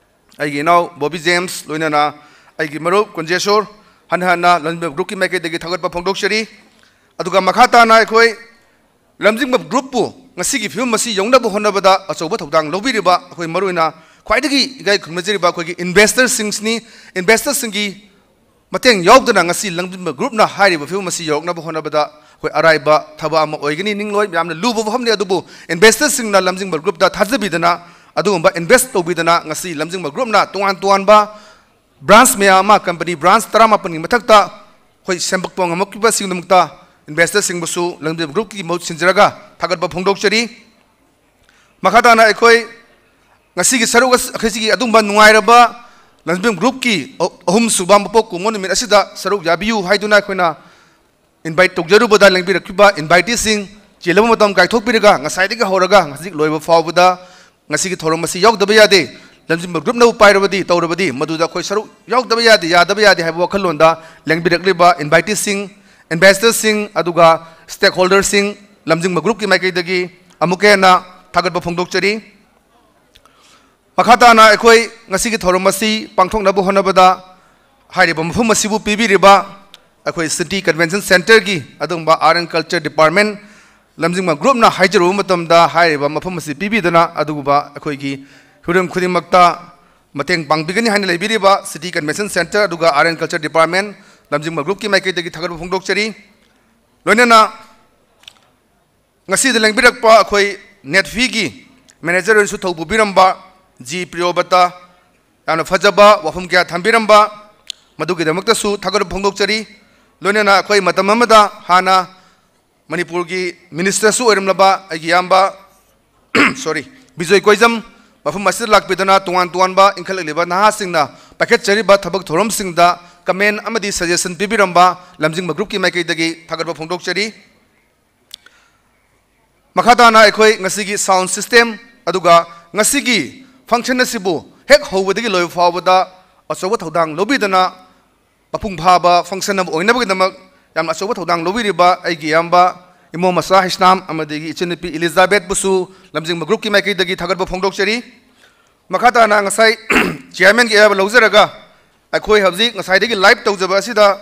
ꯑꯩꯒꯤ ꯏꯅꯥꯎ ꯕꯣꯕꯤ ꯖꯦꯝꯁ, ꯂꯣꯏꯅꯅ ꯑꯩꯒꯤ ꯃꯔꯨꯞ ꯀꯨꯟꯖꯦꯁꯣꯔ, ꯍꯟꯅ ꯍꯟꯅ ꯂꯝꯖꯤꯡꯕ ꯒ꯭ꯔꯨꯞꯀꯤ ꯃꯥꯏꯀꯩꯗꯒꯤ ꯊꯥꯒꯠꯄ ꯐꯣꯡꯗꯣꯛꯆꯔꯤ꯫ ꯑꯗꯨꯒ ꯃꯈꯥ ꯇꯥꯅ ꯑꯩꯈꯣꯏ ꯂꯝꯖꯤꯡꯕ ꯒ꯭ꯔꯨꯞꯄꯨ ꯉꯁꯤꯒꯤ ꯐꯤꯕꯝ ꯑꯁꯤ ꯌꯧꯅꯕ ꯍꯣꯠꯅꯕꯗ ꯑꯆꯧꯕ ꯊꯧꯗꯥꯡ ꯂꯧꯕꯤꯔꯤꯕ ꯑꯩꯈꯣꯏ ꯃꯔꯨꯑꯣꯏꯅ ꯈ꯭ꯋꯥꯏꯗꯒꯤ ꯏꯀꯥꯏ ꯈꯨꯝꯅꯖꯔꯤꯕ ꯑꯩꯈꯣꯏꯒꯤ ꯏꯟꯚꯦꯁꯇꯔꯁꯤꯡꯁꯤꯅꯤ꯫ ꯏꯟꯚꯦꯁꯇꯔꯁꯤꯡꯒꯤ ꯃꯇꯦꯡ ꯌꯥꯎꯗꯅ ꯉꯁꯤ ꯂꯝꯖꯤꯡꯕ ꯒ꯭ꯔꯨꯞꯅ ꯍꯥꯏꯔꯤꯕ ꯐꯤꯕꯝ ꯑꯁꯤ ꯌꯧꯔꯛꯅꯕ ꯍꯣꯠꯅꯕꯗ ꯑꯩꯈꯣꯏ ꯑꯔꯥꯏꯕ ꯊꯕꯛ ꯑꯃ ꯑꯣꯏꯒꯅꯤ ꯅꯤꯡꯂꯣꯏ꯫ ꯌꯥꯝꯅ ꯂꯨꯕ ꯋꯥꯐꯝꯅꯤ, ꯑꯗꯨꯕꯨ ꯏꯟꯚꯦꯁꯇꯔꯁꯤꯡꯅ ꯂꯝꯖꯤꯡꯕ ꯒ꯭ꯔꯨꯞꯇ ꯊꯥꯖꯕꯤꯗꯅ ꯑꯗꯨꯒꯨꯝꯕ ꯏꯟꯚꯦꯁ ꯇꯧꯕꯤꯗꯅ ꯉꯁꯤ ꯂꯝꯖꯤꯡꯕ ꯒ꯭ꯔꯨꯞꯅ ꯇꯣꯉꯥꯟ ꯇꯣꯉꯥꯟꯕ ꯕ꯭ꯔꯥꯟꯁ ꯃꯌꯥꯝ ꯑꯃ, ꯀꯝꯄꯅꯤ ꯕ꯭ꯔꯥꯟꯁ ꯇꯔꯥꯃꯥꯄꯟꯒꯤ ꯃꯊꯛꯇ ꯑꯩꯈꯣꯏ ꯁꯦꯝꯗꯣꯛꯄ ꯉꯝꯃꯛꯈꯤꯕꯁꯤꯡꯒꯤꯗꯃꯛꯇ ꯏꯟꯚꯦꯁꯇꯔꯁꯤꯡꯕꯨꯁꯨ ꯂꯝꯖꯤꯡꯕ ꯒ꯭ꯔꯨꯞꯀꯤ ꯃꯍꯨꯠ ꯁꯤꯟꯖꯔꯒ ꯊꯥꯒꯠꯄ ꯐꯣꯡꯗꯣꯛꯆꯔꯤ꯫ ꯃꯈꯥ ꯇꯥꯅ ꯑꯩꯈꯣꯏ ꯉꯁꯤꯒꯤ ꯁꯔꯨꯛ ꯑꯁ-, ꯑꯩꯈꯣꯏ ꯁꯤꯒꯤ ꯑꯗꯨꯒꯨꯝꯕ ꯅꯨꯡꯉꯥꯏꯔꯕ ꯂꯝꯖꯤꯡꯕ ꯒ꯭ꯔꯨꯞꯀꯤ ꯑ-, ꯑꯍꯨꯝꯁꯨꯕ ꯃꯄꯣꯛ ꯀꯨꯝꯑꯣꯟ ꯅꯨꯃꯤꯠ ꯑꯁꯤꯗ ꯁꯔꯨꯛ ꯌꯥꯕꯤꯌꯨ ꯍꯥꯏꯗꯨꯅ ꯑꯩꯈꯣꯏꯅ ꯏꯟꯚꯥꯏꯠ ꯇꯧꯖꯔꯨꯕꯗ ꯂꯦꯡꯕꯤꯔꯛꯈꯤꯕ ꯏꯟꯚꯥꯏꯇꯤꯁꯤꯡ ꯆꯤꯜꯂꯕ ꯃꯇꯝ ꯀꯥꯏꯊꯣꯛꯄꯤꯔꯒ ꯉꯁꯥꯏꯗꯒꯤ ꯍꯧꯔꯒ ꯍꯧꯖꯤꯛ ꯂꯣꯏꯕ ꯐꯥꯎꯕꯗ ꯉꯁꯤꯒꯤ ꯊꯧꯔꯝ ꯑꯁꯤ ꯌꯥꯎꯗꯕ ꯌꯥꯗꯦ, ꯂꯝꯖꯤꯡꯕ ꯒ꯭ꯔꯨꯞꯅꯕꯨ ꯄꯥꯏꯔꯕꯗꯤ ꯇꯧꯔꯕꯗꯤ ꯃꯗꯨꯗ ꯑꯩꯈꯣꯏ ꯁꯔꯨꯛ ꯌꯥꯎꯗꯕ ꯌꯥꯗꯦ, ꯌꯥꯗꯕ ꯌꯥꯗꯦ ꯍꯥꯏꯕ ꯋꯥꯈꯜꯂꯣꯟꯗ ꯂꯦꯡꯕꯤꯔꯛꯂꯤꯕ ꯏꯟꯚꯥꯏꯇꯤꯁꯤꯡ, ꯏꯟꯚꯦꯁꯇꯔꯁꯤꯡ ꯑꯗꯨꯒ ꯁ꯭ꯇꯦꯛꯍꯣꯜꯗꯔꯁꯤꯡ ꯂꯝꯖꯤꯡꯕ ꯒ꯭ꯔꯨꯞꯀꯤ ꯃꯥꯏꯀꯩꯗꯒꯤ ꯑꯃꯨꯛꯀ ꯍꯦꯟꯅ ꯊꯥꯒꯠꯄ ꯐꯣꯡꯗꯣꯛꯆꯔꯤ꯫ ꯃꯈꯥ ꯇꯥꯅ ꯑꯩꯈꯣꯏ ꯉꯁꯤꯒꯤ ꯊꯧꯔꯝ ꯑꯁꯤ ꯄꯥꯡꯊꯣꯛꯅꯕ ꯍꯣꯠꯅꯕꯗ ꯍꯥꯏꯔꯤꯕ ꯃꯐꯝ ꯑꯁꯤꯕꯨ ꯄꯤꯕꯤꯔꯤꯕ ꯑꯩꯈꯣꯏ City Convention Centreꯒꯤ ꯑꯗꯨꯒꯨꯝꯕ Art and Culture Department ꯂꯝꯖꯤꯡꯕ ꯒ꯭ꯔꯨꯞꯅ ꯍꯥꯏꯖꯔꯨꯕ ꯃꯇꯝꯗ ꯍꯥꯏꯔꯤꯕ ꯃꯐꯝ ꯑꯁꯤ ꯄꯤꯕꯤꯗꯨꯅ ꯑꯗꯨꯒꯨꯝꯕ ꯑꯩꯈꯣꯏꯒꯤ ꯍꯤꯔꯝ ꯈꯨꯗꯤꯡꯃꯛꯇ ꯃꯇꯦꯡ ꯄꯥꯡꯕꯤꯒꯅꯤ ꯍꯥꯏꯅ ꯂꯩꯕꯤꯔꯤꯕ City Convention Centre ꯑꯗꯨꯒ Art and Culture Department ꯂꯝꯖꯤꯡꯕ ꯒ꯭ꯔꯨꯞꯀꯤ ꯃꯥꯏꯀꯩꯗꯒꯤ ꯊꯥꯒꯠꯄ ꯐꯣꯡꯗꯣꯛꯆꯔꯤ꯫ ꯂꯣꯏꯅꯅ ꯉꯁꯤꯗ ꯂꯦꯡꯕꯤꯔꯛꯄ ꯑꯩꯈꯣꯏ ꯅꯦꯠꯐꯤꯒꯤ ꯃꯦꯅꯦꯖꯔ ꯑꯣꯏꯅꯁꯨ ꯊꯧ ꯄꯨꯕꯤꯔꯝꯕ ꯖꯤ ꯄ꯭ꯔꯤꯌꯣꯕꯇ ꯌꯥꯝꯅ ꯐꯖꯕ ꯋꯥꯐꯝ ꯀꯌꯥ ꯊꯝꯕꯤꯔꯝꯕ, ꯃꯗꯨꯒꯤꯗꯃꯛꯇꯁꯨ ꯊꯥꯒꯠꯄ ꯐꯣꯡꯗꯣꯛꯆꯔꯤ꯫ ꯂꯣꯏꯅꯅ ꯑꯩꯈꯣꯏ ꯃꯇꯝ ꯑꯃꯗ ꯍꯥꯟꯅ ꯃꯅꯤꯄꯨꯔꯒꯤ ꯃꯤꯅꯤꯁꯇꯔꯁꯨ ꯑꯣꯏꯔꯝꯂꯕ ꯑꯩꯒꯤ ꯏꯌꯥꯝꯕ, ꯁꯣꯔꯤ, ꯕꯤꯖꯣꯏ ꯀꯣꯏꯖꯝ ꯃꯐꯝ ꯑꯁꯤꯗ ꯂꯥꯛꯄꯤꯗꯨꯅ ꯇꯣꯉꯥꯟ ꯇꯣꯉꯥꯟꯕ ꯏꯟꯈꯠꯂꯛꯂꯤꯕ ꯅꯍꯥꯁꯤꯡꯅ ꯄꯥꯏꯈꯠꯆꯔꯤꯕ ꯊꯕꯛ ꯊꯧꯔꯝꯁꯤꯡꯗ ꯀꯃꯦꯟ ꯑꯃꯗꯤ ꯁꯖꯦꯁꯟ ꯄꯤꯕꯤꯔꯝꯕ ꯂꯝꯖꯤꯡꯕ ꯒ꯭ꯔꯨꯞꯀꯤ ꯃꯥꯏꯀꯩꯗꯒꯤ ꯊꯥꯒꯠꯄ ꯐꯣꯡꯗꯣꯛꯆꯔꯤ꯫ ꯃꯈꯥ ꯇꯥꯅ ꯑꯩꯈꯣꯏ ꯉꯁꯤꯒꯤ sound system ꯑꯗꯨꯒ ꯉꯁꯤꯒꯤ function ꯑꯁꯤꯕꯨ ꯍꯦꯛ ꯍꯧꯕꯗꯒꯤ ꯂꯣꯏꯕ ꯐꯥꯎꯕꯗ ꯑꯆꯧꯕ ꯊꯧꯗꯥꯡ ꯂꯧꯕꯤꯗꯨꯅ ꯃꯄꯨꯡ ꯐꯥꯕ function ꯑꯃ ꯑꯣꯏꯅꯕꯒꯤꯗꯃꯛ ꯌꯥꯝꯅ ꯑꯆꯧꯕ ꯊꯧꯗꯥꯡ ꯂꯧꯕꯤꯔꯤꯕ ꯑꯩꯒꯤ ꯏꯌꯥꯝꯕ ꯏꯃꯣ ꯃꯆꯥ ꯍꯩꯁꯅꯥꯝ ꯑꯃꯗꯤ ꯏꯆꯟꯅꯨꯄꯤ ꯏꯂꯤꯖꯥꯕꯦꯠꯄꯨꯁꯨ ꯂꯝꯖꯤꯡꯕ ꯒ꯭ꯔꯨꯞꯀꯤ ꯃꯥꯏꯀꯩꯗꯒꯤ ꯊꯥꯒꯠꯄ ꯐꯣꯡꯗꯣꯛꯆꯔꯤ꯫ ꯃꯈꯥ ꯇꯥꯅ ꯉꯁꯥꯏ ꯆꯤꯌꯥꯔꯃꯦꯟꯒꯤ ꯑꯌꯥꯕ ꯂꯧꯖꯔꯒ ꯑꯩꯈꯣꯏ ꯍꯧꯖꯤꯛ ꯉꯁꯥꯏꯗꯒꯤ ꯂꯥꯏꯚ ꯇꯧꯖꯕ ꯑꯁꯤꯗ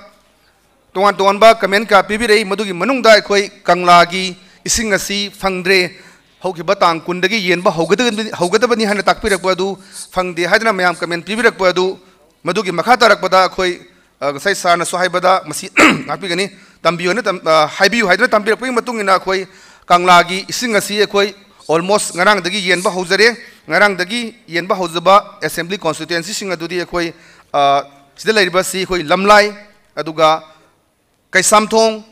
ꯇꯣꯉꯥꯟ ꯇꯣꯉꯥꯟꯕ ꯀꯃꯦꯟ ꯀꯌꯥ ꯄꯤꯕꯤꯔꯛꯏ, ꯃꯗꯨꯒꯤ ꯃꯅꯨꯡꯗ ꯑꯩꯈꯣꯏ ꯀꯪꯂꯥꯒꯤ ꯏꯁꯤꯡ ꯑꯁꯤ ꯐꯪꯗ꯭ꯔꯦ, ꯍꯧꯈꯤꯕ ꯇꯥꯡ ꯀꯨꯟꯗꯒꯤ ꯌꯦꯟꯕ ꯍꯧꯒꯗꯕꯅꯤ, ꯍꯧꯒꯗꯕꯅꯤ ꯍꯥꯏꯅ ꯇꯥꯛꯄꯤꯔꯛꯄ ꯑꯗꯨ ꯐꯪꯗꯦ ꯍꯥꯏꯗꯨꯅ ꯃꯌꯥꯝ ꯀꯃꯦꯟ ꯄꯤꯕꯤꯔꯛꯄ ꯑꯗꯨ, ꯃꯗꯨꯒꯤ ꯃꯈꯥ ꯇꯥꯔꯛꯄꯗ ꯑꯩꯈꯣꯏ, ꯑ, ꯉꯁꯥꯏ ꯁꯥꯔꯅꯁꯨ ꯍꯥꯏꯕꯗ ꯃꯁꯤ ꯉꯥꯛꯄꯤꯒꯅꯤ, ꯇꯝꯕꯤꯌꯨ ꯍꯥꯏꯅ ꯇꯝ-, ꯑ, ꯍꯥꯏꯕꯤꯌꯨ ꯍꯥꯏꯗꯨꯅ ꯇꯝꯕꯤꯔꯛꯄꯒꯤ ꯃꯇꯨꯡ ꯏꯟꯅ ꯑꯩꯈꯣꯏ ꯀꯪꯂꯥꯒꯤ ꯏꯁꯤꯡ ꯑꯁꯤ ꯑꯩꯈꯣꯏ almost ꯉꯔꯥꯡꯗꯒꯤ ꯌꯦꯟꯕ ꯍꯧꯖꯔꯦ꯫ ꯉꯔꯥꯡꯗꯒꯤ ꯌꯦꯟꯕ ꯍꯧꯖꯕ assembly constituencyꯁꯤꯡ ꯑꯗꯨꯗꯤ ꯑꯩꯈꯣꯏ, ꯑ, ꯁꯤꯗ ꯂꯩꯔꯤꯕꯁꯤ ꯑꯩꯈꯣꯏ ꯂꯝꯂꯥꯏ, ꯑꯗꯨꯒ ꯀꯩꯁꯥꯝꯊꯣꯡ,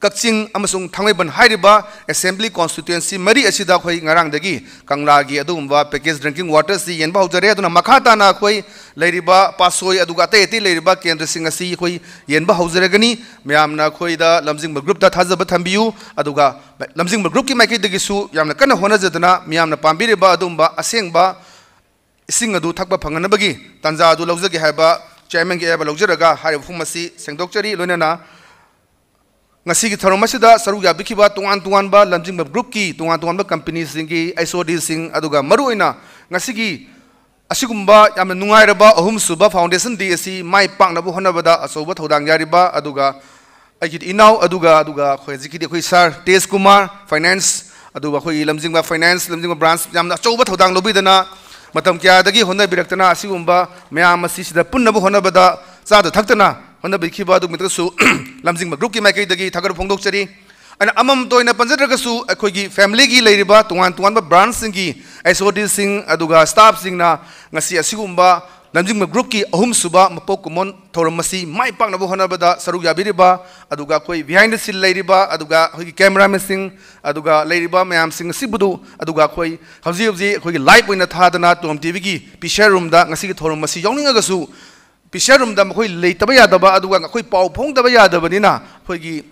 ꯀꯛꯆꯤꯡ ꯑꯃꯁꯨꯡ ꯊꯥꯡꯃꯩꯕꯟ ꯍꯥꯏꯔꯤꯕ assembly constituency ꯃꯔꯤ ꯑꯁꯤꯗ ꯑꯩꯈꯣꯏ ꯉꯔꯥꯡꯗꯒꯤ ꯀꯪꯂꯥꯒꯤ ꯑꯗꯨꯒꯨꯝꯕ package drinking water ꯁꯤ ꯌꯦꯟꯕ ꯍꯧꯖꯔꯦ꯫ ꯑꯗꯨꯅ ꯃꯈꯥ ꯇꯥꯅ ꯑꯩꯈꯣꯏ ꯂꯩꯔꯤꯕ ꯄꯥꯠꯁꯣꯏ ꯑꯗꯨꯒ ꯑꯇꯩ ꯑꯇꯩ ꯂꯩꯔꯤꯕ ꯀꯦꯟꯗ꯭ꯔꯁꯤꯡ ꯑꯁꯤ ꯑꯩꯈꯣꯏ ꯌꯦꯟꯕ ꯍꯧꯖꯔꯒꯅꯤ꯫ ꯃꯌꯥꯝꯅ ꯑꯩꯈꯣꯏꯗ ꯂꯝꯖꯤꯡꯕ group ꯇ ꯊꯥꯖꯕ ꯊꯝꯕꯤꯌꯨ꯫ ꯑꯗꯨꯒ ꯂꯝꯖꯤꯡꯕ group ꯀꯤ ꯃꯥꯏꯀꯩꯗꯒꯤꯁꯨ ꯌꯥꯝꯅ ꯀꯟꯅ ꯍꯣꯠꯅꯖꯗꯅ ꯃꯤꯌꯥꯝꯅ ꯄꯥꯝꯕꯤꯔꯤꯕ ꯑꯗꯨꯒꯨꯝꯕ ꯑꯁꯦꯡꯕ ꯏꯁꯤꯡ ꯑꯗꯨ ꯊꯛꯄ ꯐꯪꯍꯟꯅꯕꯒꯤ ꯇꯥꯟꯖꯥ ꯑꯗꯨ ꯂꯧꯖꯒꯦ ꯍꯥꯏꯕ chairman ꯒꯤ ꯑꯌꯥꯕ ꯂꯧꯖꯔꯒ ꯍꯥꯏꯔꯤꯕ ꯋꯥꯐꯝ ꯑꯁꯤ ꯁꯦꯡꯗꯣꯛꯆꯔꯤ꯫ ꯂꯣꯏꯅꯅ ꯉꯁꯤꯒꯤ ꯊꯧꯔꯝ ꯑꯁꯤꯗ ꯁꯔꯨꯛ ꯌꯥꯕꯤꯈꯤꯕ ꯇꯣꯉꯥꯟ ꯇꯣꯉꯥꯟꯕ ꯂꯝꯖꯤꯡꯕ group ꯀꯤ ꯇꯣꯉꯥꯟ ꯇꯣꯉꯥꯟꯕ company ꯁꯤꯡꯒꯤ H O D ꯁꯤꯡ, ꯑꯗꯨꯒ ꯃꯔꯨꯑꯣꯏꯅ ꯉꯁꯤꯒꯤ ꯑꯁꯤꯒꯨꯝꯕ ꯌꯥꯝꯅ ꯅꯨꯡꯉꯥꯏꯔꯕ ꯑꯍꯨꯝꯁꯨꯕ foundation day ꯑꯁꯤ ꯃꯥꯏ ꯄꯥꯛꯅꯕ ꯍꯣꯠꯅꯕꯗ ꯑꯆꯧꯕ ꯊꯧꯗꯥꯡ ꯌꯥꯔꯤꯕ, ꯑꯗꯨꯒ ꯑꯩꯒꯤ ꯏꯅꯥꯎ, ꯑꯗꯨꯒ, ꯑꯗꯨꯒ ꯑꯩꯈꯣꯏ ꯍꯧꯖꯤꯛꯀꯤꯗꯤ ꯑꯩꯈꯣꯏ sir ꯇꯦꯖ ꯀꯨꯃꯥꯔ, finance, ꯑꯗꯨꯒ ꯑꯩꯈꯣꯏꯒꯤ ꯂꯝꯖꯤꯡꯕ finance, ꯂꯝꯖꯤꯡꯕ branch ꯌꯥꯝꯅ ꯑꯆꯧꯕ ꯊꯧꯗꯥꯡ ꯂꯧꯕꯤꯗꯅ ꯃꯇꯝ ꯀꯌꯥꯗꯒꯤ ꯍꯣꯠꯅꯕꯤꯔꯛꯇꯅ ꯑꯁꯤꯒꯨꯝꯕ ꯃꯌꯥꯝ ꯑꯁꯤ ꯁꯤꯗ ꯄꯨꯟꯅꯕ ꯍꯣꯠꯅꯕꯗ ꯆꯥꯗ ꯊꯛꯇꯅ ꯍꯣꯠꯅꯕꯤꯈꯤꯕ ꯑꯗꯨꯒꯤꯗꯃꯛꯇꯁꯨ ꯂꯝꯖꯤꯡꯕ group ꯀꯤ ꯃꯥꯏꯀꯩꯗꯒꯤ ꯊꯥꯒꯠꯄ ꯐꯣꯡꯗꯣꯛꯆꯔꯤ꯫ ꯑꯩꯅ ꯑꯃꯃꯝꯇ ꯑꯣꯏꯅ ꯄꯟꯖꯗ꯭ꯔꯒꯁꯨ ꯑꯩꯈꯣꯏꯒꯤ family ꯒꯤ ꯂꯩꯔꯤꯕ ꯇꯣꯉꯥꯟ ꯇꯣꯉꯥꯟꯕ branch ꯁꯤꯡꯒꯤ H O D ꯁꯤꯡ, ꯑꯗꯨꯒ staff ꯁꯤꯡꯅ ꯉꯁꯤ ꯑꯁꯤꯒꯨꯝꯕ ꯂꯝꯖꯤꯡꯕ group ꯀꯤ ꯑꯍꯨꯝꯁꯨꯕ ꯃꯄꯣꯛ ꯀꯨꯝꯑꯣꯟ ꯊꯧꯔꯝ ꯑꯁꯤ ꯃꯥꯏ ꯄꯥꯛꯅꯕ ꯍꯣꯠꯅꯕꯗ ꯁꯔꯨꯛ ꯌꯥꯕꯤꯔꯤꯕ, ꯑꯗꯨꯒ ꯑꯩꯈꯣꯏ behind the scene ꯂꯩꯔꯤꯕ, ꯑꯗꯨꯒ ꯑꯩꯈꯣꯏꯒꯤ cameraman ꯁꯤꯡ, ꯑꯗꯨꯒ ꯂꯩꯔꯤꯕ ꯃꯌꯥꯝꯁꯤꯡ ꯑꯁꯤꯕꯨꯗꯨ, ꯑꯗꯨꯒ ꯑꯩꯈꯣꯏ ꯍꯧꯖꯤꯛ ꯍꯧꯖꯤꯛ ꯑꯩꯈꯣꯏꯒꯤ live ꯑꯣꯏꯅ ꯊꯥꯗꯅ ꯇꯣꯝ T V ꯒꯤ P C R room ꯗ ꯉꯁꯤꯒꯤ ꯊꯧꯔꯝ ꯑꯁꯤ ꯌꯥꯎꯅꯤꯡꯉꯒꯁꯨ P C R room ꯗ ꯃꯈꯣꯏ ꯂꯩꯇꯕ ꯌꯥꯗꯕ, ꯑꯗꯨꯒ ꯑꯩꯈꯣꯏ ꯄꯥꯎ ꯐꯥꯎꯗꯕ ꯌꯥꯗꯕꯅꯤꯅ ꯑꯩꯈꯣꯏꯒꯤ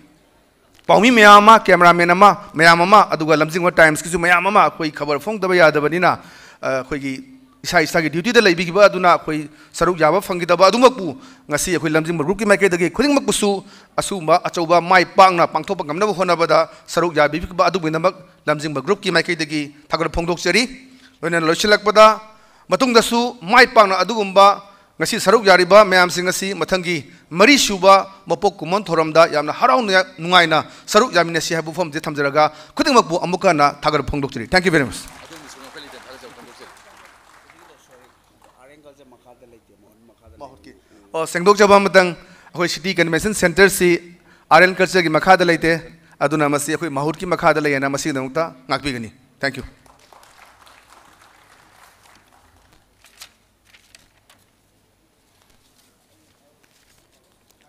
ꯄꯥꯎꯃꯤ ꯃꯌꯥꯝ ꯑꯃ, cameraman ꯑꯃ, ꯃꯌꯥꯝ ꯑꯃ, ꯑꯗꯨꯒ ꯂꯝꯖꯤꯡꯕ Times ꯀꯤꯁꯨ ꯃꯌꯥꯝ ꯑꯃ ꯑꯩꯈꯣꯏ ꯈꯕꯔ ꯐꯣꯡꯗꯕ ꯌꯥꯗꯕꯅꯤꯅ, ꯑ, ꯑꯩꯈꯣꯏꯒꯤ ꯏꯁꯥ ꯏꯁꯥꯒꯤ duty ꯗ ꯂꯩꯕꯤꯈꯤꯕ ꯑꯗꯨꯅ ꯑꯩꯈꯣꯏ ꯁꯔꯨꯛ ꯌꯥꯕ ꯐꯪꯈꯤꯗꯕ ꯑꯗꯨꯃꯛꯄꯨ ꯉꯁꯤ ꯑꯩꯈꯣꯏ ꯂꯝꯖꯤꯡꯕ group ꯀꯤ ꯃꯥꯏꯀꯩꯗꯒꯤ ꯈꯨꯗꯤꯡꯃꯛꯄꯨꯁꯨ ꯑꯁꯤꯒꯨꯝꯕ ꯑꯆꯧꯕ ꯃꯥꯏ ꯄꯥꯛꯅ ꯄꯥꯡꯊꯣꯛꯄ ꯉꯝꯅꯕ ꯍꯣꯠꯅꯕꯗ ꯁꯔꯨꯛ ꯌꯥꯕꯤꯈꯤꯕ ꯑꯗꯨꯒꯤꯗꯃꯛ ꯂꯝꯖꯤꯡꯕ group ꯀꯤ ꯃꯥꯏꯀꯩꯗꯒꯤ ꯊꯥꯒꯠ ꯐꯣꯡꯗꯣꯛꯆꯔꯤ꯫ ꯂꯣꯏꯅꯅ ꯂꯣꯏꯁꯤꯜꯂꯛꯄꯗ ꯃꯇꯨꯡꯗꯁꯨ ꯃꯥꯏ ꯄꯥꯛꯅ ꯑꯗꯨꯒꯨꯝꯕ ꯉꯁꯤ ꯁꯔꯨꯛ ꯌꯥꯔꯤꯕ ꯃꯌꯥꯝꯁꯤꯡ ꯑꯁꯤ ꯃꯊꯪꯒꯤ ꯃꯔꯤꯁꯨꯕ ꯃꯄꯣꯛ ꯀꯨꯝꯑꯣꯟ ꯊꯧꯔꯝꯗ ꯌꯥꯝꯅ ꯍꯔꯥꯎ ꯅꯨꯡꯉꯥꯏꯅ ꯁꯔꯨꯛ ꯌꯥꯃꯤꯟꯅꯁꯤ ꯍꯥꯏꯕ ꯋꯥꯐꯝꯁꯤ ꯊꯝꯖꯔꯒ ꯈꯨꯗꯤꯡꯃꯛꯄꯨ ꯑꯃꯨꯛꯀ ꯍꯟꯅ ꯊꯥꯒꯠꯄ ꯐꯣꯡꯗꯣꯛꯆꯔꯤ꯫ Thank you very much꯫ ꯃꯍꯨꯠꯀꯤ, ꯑꯣ, ꯁꯦꯡꯗꯣꯛꯆꯕ ꯑꯃꯇꯪ, ꯑꯩꯈꯣꯏ City Convention Centre ꯁꯤ R N Culture ꯒꯤ ꯃꯈꯥꯗ ꯂꯩꯇꯦ, ꯑꯗꯨꯅ ꯃꯁꯤ ꯑꯩꯈꯣꯏ ꯃꯍꯨꯠꯀꯤ ꯃꯈꯥꯗ ꯂꯩ ꯍꯥꯏꯅ ꯃꯁꯤꯒꯤꯗꯃꯛꯇ ꯉꯥꯛꯄꯤꯒꯅꯤ꯫ Thank you꯫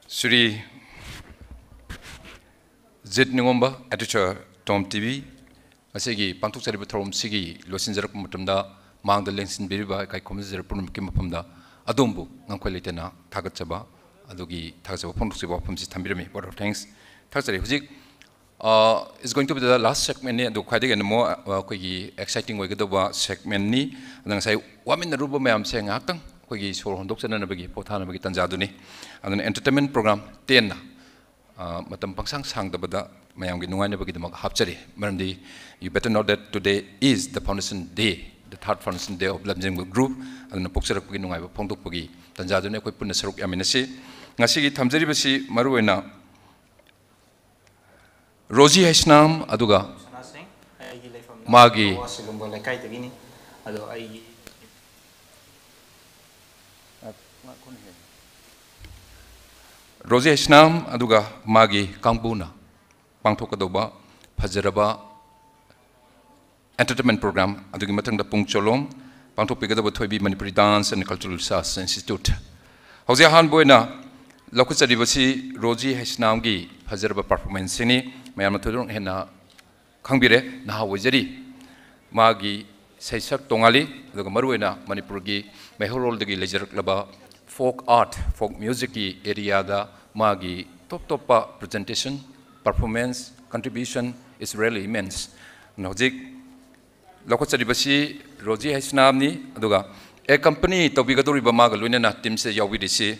Shri ꯖꯤꯠ ꯅꯤꯉꯣꯝꯕ, editor, Tom T V, ꯉꯁꯤꯒꯤ ꯄꯥꯡꯊꯣꯛꯆꯔꯤꯕ ꯊꯧꯔꯝꯁꯤꯒꯤ ꯂꯣꯏꯁꯤꯟꯖꯔꯛꯄ ꯃꯇꯝꯗ ꯃꯥꯡꯗ ꯂꯦꯡꯁꯤꯟꯕꯤꯔꯤꯕ ꯏꯀꯥꯏ ꯈꯨꯝꯅꯖꯔꯕ ꯄꯨꯝꯅꯃꯛꯀꯤ ꯃꯐꯝꯗ ꯑꯗꯣꯝꯕꯨ ꯉꯝꯈꯩ ꯂꯩꯇꯅ ꯊꯥꯒꯠꯆꯕ, ꯑꯗꯨꯒꯤ ꯊꯥꯒꯠꯆꯕ ꯐꯣꯡꯗꯣꯛꯆꯕ ꯋꯥꯐꯝꯁꯤ ꯊꯝꯕꯤꯔꯝꯃꯤ꯫ Word of thanks ꯊꯥꯒꯠꯆꯔꯤ꯫ ꯍꯧꯖꯤꯛ, uh, is going to be the last segment ꯅꯤ, ꯑꯗꯨ ꯈ꯭ꯋꯥꯏꯗꯒꯤ ꯍꯦꯟꯅ ꯑꯃꯨꯛ, uh, ꯑꯩꯈꯣꯏꯒꯤ exciting ꯑꯣꯏꯒꯗꯧꯕ segment ꯅꯤ꯫ ꯑꯗꯨꯅ ꯉꯁꯥꯏ ꯋꯥꯃꯤꯟꯅꯔꯨꯕ ꯃꯌꯥꯝꯁꯦ ꯉꯥꯏꯍꯥꯛꯇꯪ ꯑꯩꯈꯣꯏꯒꯤ ꯁꯣꯔ ꯍꯣꯟꯗꯣꯛꯆꯅꯅꯕꯒꯤ, ꯄꯣꯊꯥꯅꯕꯒꯤ ꯇꯥꯟꯖꯥꯗꯨꯅꯤ꯫ ꯑꯗꯨꯅ entertainment program ꯇꯦꯟꯅ, uh, ꯃꯇꯝ ꯄꯪꯁꯥꯡ ꯁꯥꯡꯗꯕꯗ ꯃꯌꯥꯝꯒꯤ ꯅꯨꯡꯉꯥꯏꯅꯕꯒꯤꯗꯃꯛ ꯍꯥꯞꯆꯔꯤ꯫ ꯃꯔꯝꯗꯤ you better know that today is the foundation day, the third foundation day of ꯂꯝꯖꯤꯡꯕ group꯫ ꯑꯗꯨꯅ ꯄꯣꯛꯆꯔꯛꯄꯒꯤ ꯅꯨꯡꯉꯥꯏꯕ ꯐꯣꯡꯗꯣꯛꯄꯒꯤ ꯇꯥꯟꯖꯥꯗꯨꯅ ꯑꯩꯈꯣꯏ ꯄꯨꯟꯅ ꯁꯔꯨꯛ ꯌꯥꯃꯤꯟꯅꯁꯤ꯫ ꯉꯁꯤꯒꯤ ꯊꯝꯖꯔꯤꯕꯁꯤ ꯃꯔꯨꯑꯣꯏꯅ ꯔꯣꯖꯤ ꯍꯩꯁꯅꯥꯝ, ꯑꯗꯨꯒ ꯁꯅꯥ ꯁꯤꯡ, ꯑꯩꯒꯤ ꯂꯩꯐꯝꯅ ꯃꯥꯒꯤ ꯀꯋꯥ ꯁꯤꯂꯨꯝꯕ ꯂꯩꯀꯥꯏꯗꯒꯤꯅꯤ꯫ ꯑꯗꯣ ꯑꯩꯒꯤ ꯔꯣꯖꯤ ꯍꯩꯁꯅꯥꯝ ꯑꯗꯨꯒ ꯃꯥꯒꯤ ꯀꯥꯡꯕꯨꯅ ꯄꯥꯡꯊꯣꯛꯀꯗꯧꯕ ꯐꯖꯔꯕ entertainment program, ꯑꯗꯨꯒꯤ ꯃꯊꯪꯗ ꯄꯨꯡ ꯆꯣꯂꯣꯝ ꯄꯥꯡꯊꯣꯛꯄꯤꯒꯗꯕ ꯊꯣꯏꯕꯤ Manipuri Dance and Cultural Research Institute꯫ ꯍꯧꯖꯤꯛ ꯑꯍꯥꯟꯕ ꯑꯣꯏꯅ ꯂꯧꯈꯠꯆꯔꯤꯕꯁꯤ ꯔꯣꯖꯤ ꯍꯩꯁꯅꯥꯝꯒꯤ ꯐꯖꯔꯕ performance ꯁꯤꯅꯤ꯫ ꯃꯌꯥꯝꯅ ꯊꯣꯏꯗꯣꯛ ꯍꯦꯟꯅ ꯈꯪꯕꯤꯔꯦ, ꯅꯍꯥ ꯑꯣꯏꯖꯔꯤ꯫ ꯃꯥꯒꯤ ꯁꯩꯁꯛ ꯇꯣꯉꯥꯜꯂꯤ, ꯑꯗꯨꯒ ꯃꯔꯨꯑꯣꯏꯅ ꯃꯅꯤꯄꯨꯔꯒꯤ ꯃꯩꯍꯧꯔꯣꯜꯗꯒꯤ ꯂꯩꯖꯔꯛꯂꯕ folk art, folk music ꯀꯤ area ꯗ ꯃꯥꯒꯤ ꯇꯣꯞ ꯇꯣꯞꯄ presentation, performance, contribution is really immense꯫ ꯑꯗꯨꯅ ꯍꯧꯖꯤꯛ ꯂꯧꯈꯠꯆꯔꯤꯕꯁꯤ ꯔꯣꯖꯤ ꯍꯩꯁꯅꯥꯝꯅꯤ, ꯑꯗꯨꯒ accompany ꯇꯧꯕꯤꯒꯗꯧꯔꯤꯕ ꯃꯥꯒ ꯂꯣꯏꯅꯅ team ꯁꯤꯗ ꯌꯥꯎꯕꯤꯔꯤꯁꯤ,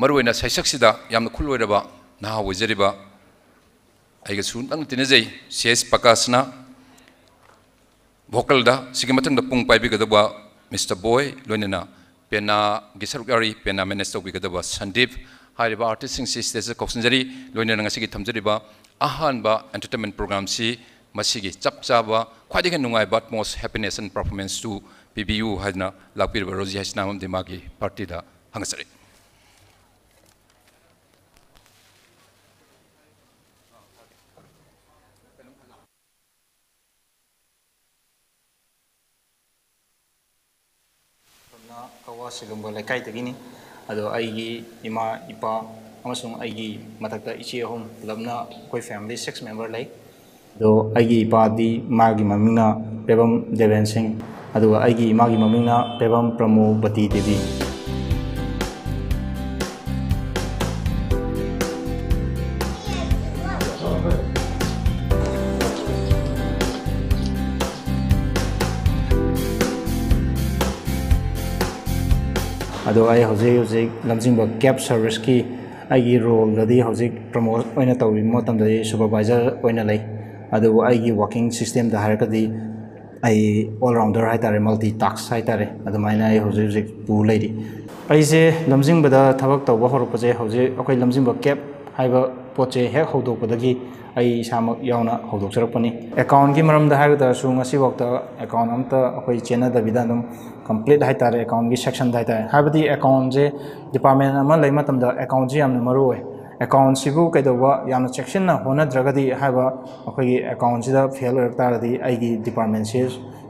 ꯃꯔꯨꯑꯣꯏꯅ ꯁꯩꯁꯛꯁꯤꯗ ꯌꯥꯝꯅ ꯈꯨꯠꯂꯣꯏꯔꯕ ꯅꯍꯥ ꯑꯣꯏꯖꯔꯤꯕ ꯑꯩꯒꯁꯨ ꯅꯛꯅ ꯇꯤꯟꯅꯖꯩ, ꯁꯤ ꯑꯦꯁ ꯄ꯭ꯔꯀꯥꯁꯅ vocal ꯗ, ꯁꯤꯒꯤ ꯃꯊꯪꯗ ꯄꯨꯡ ꯄꯥꯏꯕꯤꯒꯗꯕ Mister ꯕꯣꯏ, ꯂꯣꯏꯅꯅ ꯄꯦꯅꯥꯒꯤ ꯁꯔꯨꯛ ꯌꯥꯔꯤ, ꯄꯦꯅꯥ manage ꯇꯧꯕꯤꯒꯗꯕ ꯁꯟꯗꯤꯞ꯫ ꯍꯥꯏꯔꯤꯕ artist ꯁꯤꯡꯁꯤ stage ꯇ ꯀꯧꯁꯤꯟꯖꯔꯤ꯫ ꯂꯣꯏꯅꯅ ꯉꯁꯤꯒꯤ ꯊꯝꯖꯔꯤꯕ ꯑꯍꯥꯟꯕ entertainment program ꯁꯤ ꯃꯁꯤꯒꯤ ꯆꯞ ꯆꯥꯕ, ꯈ꯭ꯋꯥꯏꯗꯒꯤ ꯅꯨꯡꯉꯥꯏꯕ most happiness and performance two ꯄꯤꯕꯤꯌꯨ ꯍꯥꯏꯗꯅ ꯂꯥꯛꯄꯤꯔꯤꯕ ꯔꯣꯖꯤ ꯍꯩꯁꯅꯥꯝ ꯑꯃꯗꯤ ꯃꯥꯒꯤ party ꯗ ꯍꯪꯒꯠꯆꯔꯤ꯫ ꯁꯣꯝꯅ ꯀꯋꯥ ꯁꯤꯂꯨꯝꯕ ꯂꯩꯀꯥꯏꯗꯒꯤꯅꯤ꯫ ꯑꯗꯣ ꯑꯩꯒꯤ ꯏꯃꯥ, ꯏꯄꯥ, ꯑꯃꯁꯨꯡ ꯑꯩꯒꯤ ꯃꯊꯛꯇ ꯏꯆꯦ ꯑꯍꯨꯝ, ꯄꯨꯂꯞꯅ ꯑꯩꯈꯣꯏ family six member ꯂꯩ꯫ ꯑꯗꯣ ꯑꯩꯒꯤ ꯏꯄꯥꯗꯤ, ꯃꯥꯒꯤ ꯃꯃꯤꯡꯅ ꯄꯦꯕꯝ ꯗꯦꯕꯦꯟ ꯁꯤꯡ, ꯑꯗꯨꯒ ꯑꯩꯒꯤ ꯏꯃꯥꯒꯤ ꯃꯃꯤꯡꯅ ꯄꯦꯕꯝ ꯄ꯭ꯔꯃꯣꯕꯇꯤ ꯗꯦꯕꯤ꯫ ꯑꯗꯣ ꯑꯩ ꯍꯧꯖꯤꯛ ꯍꯧꯖꯤꯛ ꯂꯝꯖꯤꯡꯕ cab serviceꯀꯤ ꯑꯩꯒꯤ roleꯗꯗꯤ ꯍꯧꯖꯤꯛ promote ꯑꯣꯏꯅ ꯇꯧꯔꯤꯕ ꯃꯇꯝꯗꯗꯤ supervisor ꯑꯣꯏꯅ ꯂꯩ꯫ ꯑꯗꯨꯕꯨ ꯑꯩꯒꯤ working systemꯗ ꯍꯥꯏꯔꯒꯗꯤ ꯑꯩ all rounder ꯍꯥꯏꯇꯥꯔꯦ, multi task ꯍꯥꯏꯇꯥꯔꯦ, ꯑꯗꯨꯃꯥꯏꯅ ꯑꯩ ꯍꯧꯖꯤꯛ ꯍꯧꯖꯤꯛ ꯄꯨ ꯂꯩꯔꯤ꯫ ꯑꯩꯁꯦ ꯂꯝꯖꯤꯡꯕꯗ ꯊꯕꯛ ꯇꯧꯕ ꯍꯧꯔꯛꯄꯁꯦ ꯍꯧꯖꯤꯛ ꯑꯩꯈꯣꯏ ꯂꯝꯖꯤꯡꯕ cab ꯍꯥꯏꯕ ꯄꯣꯠꯁꯦ ꯍꯦꯛ ꯍꯧꯗꯣꯛꯄꯗꯒꯤ ꯑꯩ ꯏꯁꯥꯃꯛ ꯌꯥꯎꯅ ꯍꯧꯗꯣꯛꯆꯔꯛꯄꯅꯤ꯫ Accountꯀꯤ ꯃꯔꯝꯗ ꯍꯥꯏꯒꯗ꯭ꯔꯁꯨ, ꯉꯁꯤꯐꯥꯎꯗ account ꯑꯝꯇ ꯑꯩꯈꯣꯏ ꯆꯦꯟꯅꯗꯕꯤꯗ ꯑꯗꯨꯝ complete ꯍꯥꯏꯇꯥꯔꯦ, accountꯀꯤ sectionꯗ ꯍꯥꯏꯇꯥꯔꯦ꯫ ꯍꯥꯏꯕꯗꯤ accountꯁꯦ department ꯑꯃ ꯂꯩ ꯃꯇꯝꯗ accountꯁꯤ ꯌꯥꯝꯅ ꯃꯔꯨ ꯑꯣꯏ꯫ Accountꯁꯤꯕꯨ ꯀꯩꯗꯧꯕ ꯌꯥꯝꯅ ꯆꯦꯛꯁꯤꯟꯅ ꯍꯣꯠꯅꯗ꯭ꯔꯒꯗꯤ, ꯍꯥꯏꯕ ꯑꯩꯈꯣꯏꯒꯤ accountꯁꯤꯗ fail ꯑꯣꯏꯔꯛ ꯇꯥꯔꯒꯗꯤ ꯑꯩꯒꯤ departmentꯁꯦ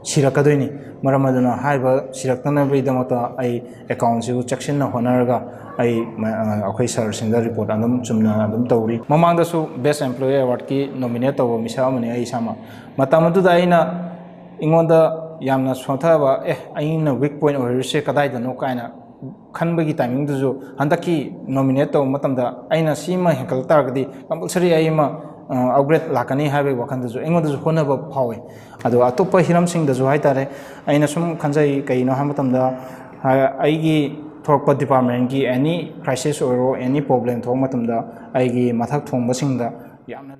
ꯁꯤꯔꯛꯀꯗꯣꯏꯅꯤ꯫ ꯃꯔꯝ ꯑꯗꯨꯅ ꯍꯥꯏꯔꯤꯕ ꯁꯤꯔꯛꯇꯅꯕꯒꯤꯗꯃꯛꯇ ꯑꯩ accountꯁꯤꯕꯨ ꯆꯦꯛꯁꯤꯟꯅ ꯍꯣꯠꯅꯔꯒ ꯑꯩ ꯃ-, ꯑ, ꯑꯩꯈꯣꯏ sirꯁꯤꯡꯗ report ꯑꯗꯨꯝ ꯆꯨꯝꯅ ꯑꯗꯨꯝ ꯇꯧꯔꯤ꯫ ꯃꯃꯥꯡꯗꯁꯨ Best Employee Awardꯀꯤ nominate ꯇꯧꯕ ꯃꯤꯁꯛ ꯑꯃꯅꯤ ꯑꯩ ꯏꯁꯥꯃꯛ꯫ ꯃꯇꯝ ꯑꯗꯨꯗ ꯑꯩꯅ, ꯑꯩꯉꯣꯟꯗ ꯌꯥꯝꯅ ꯁꯣꯟꯊꯕ, "ꯑꯦ, ꯑꯩꯅ weak point ꯑꯣꯏꯔꯤꯁꯦ ꯀꯗꯥꯏꯗꯅꯣ?" ꯀꯥꯏꯅ ꯈꯟꯕꯒꯤ timingꯗꯨꯁꯨ ꯍꯟꯗꯛꯀꯤ nominate ꯇꯧꯕ ꯃꯇꯝꯗ ꯑꯩꯅ ꯁꯤꯃ ꯍꯦꯟꯒꯠꯂꯛ ꯇꯥꯔꯒꯗꯤ compulsory ꯑꯩ ꯑꯃ, ꯑ, upgrade ꯂꯥꯛꯀꯅꯤ ꯍꯥꯏꯕꯒꯤ ꯋꯥꯈꯜꯗꯁꯨ ꯑꯩꯉꯣꯟꯗꯁꯨ ꯍꯣꯠꯅꯕ ꯐꯥꯎꯏ꯫ ꯑꯗꯨꯒ ꯑꯇꯣꯞꯄ ꯍꯤꯔꯝꯁꯤꯡꯗꯁꯨ ꯍꯥꯏꯇꯥꯔꯦ, ꯑꯩꯅ ꯁꯨꯝ ꯈꯟꯖꯩ, ꯀꯩꯅꯣ ꯍꯥꯏꯕ ꯃꯇꯝꯗ, ꯑ, ꯑꯩꯒꯤ ꯊꯣꯔꯛꯄ departmentꯀꯤ any crisis ꯑꯣꯏꯔꯣ, any problem ꯊꯣꯛꯄ ꯃꯇꯝꯗ ꯑꯩꯒꯤ ꯃꯊꯛ ꯊꯣꯡꯕꯁꯤꯡꯗ ꯌꯥꯝꯅ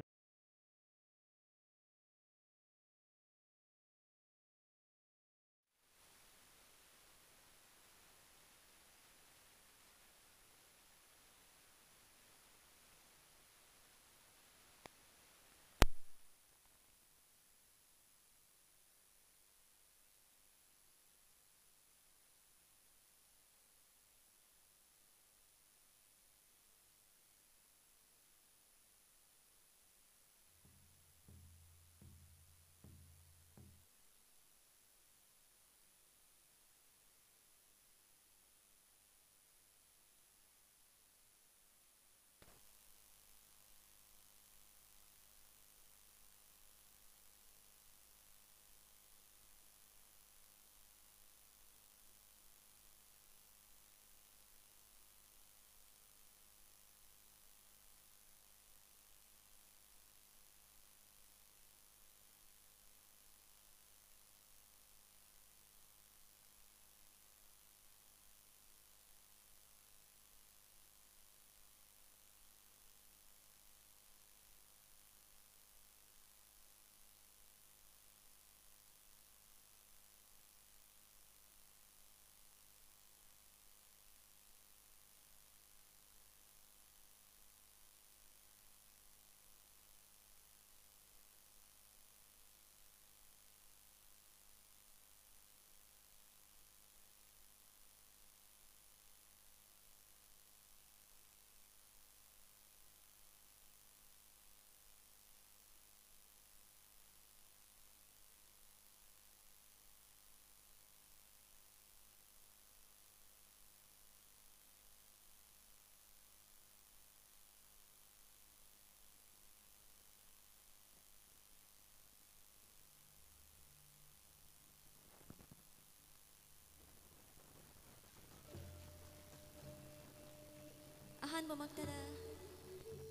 ꯑꯍꯥꯟꯕꯃꯛꯇꯗ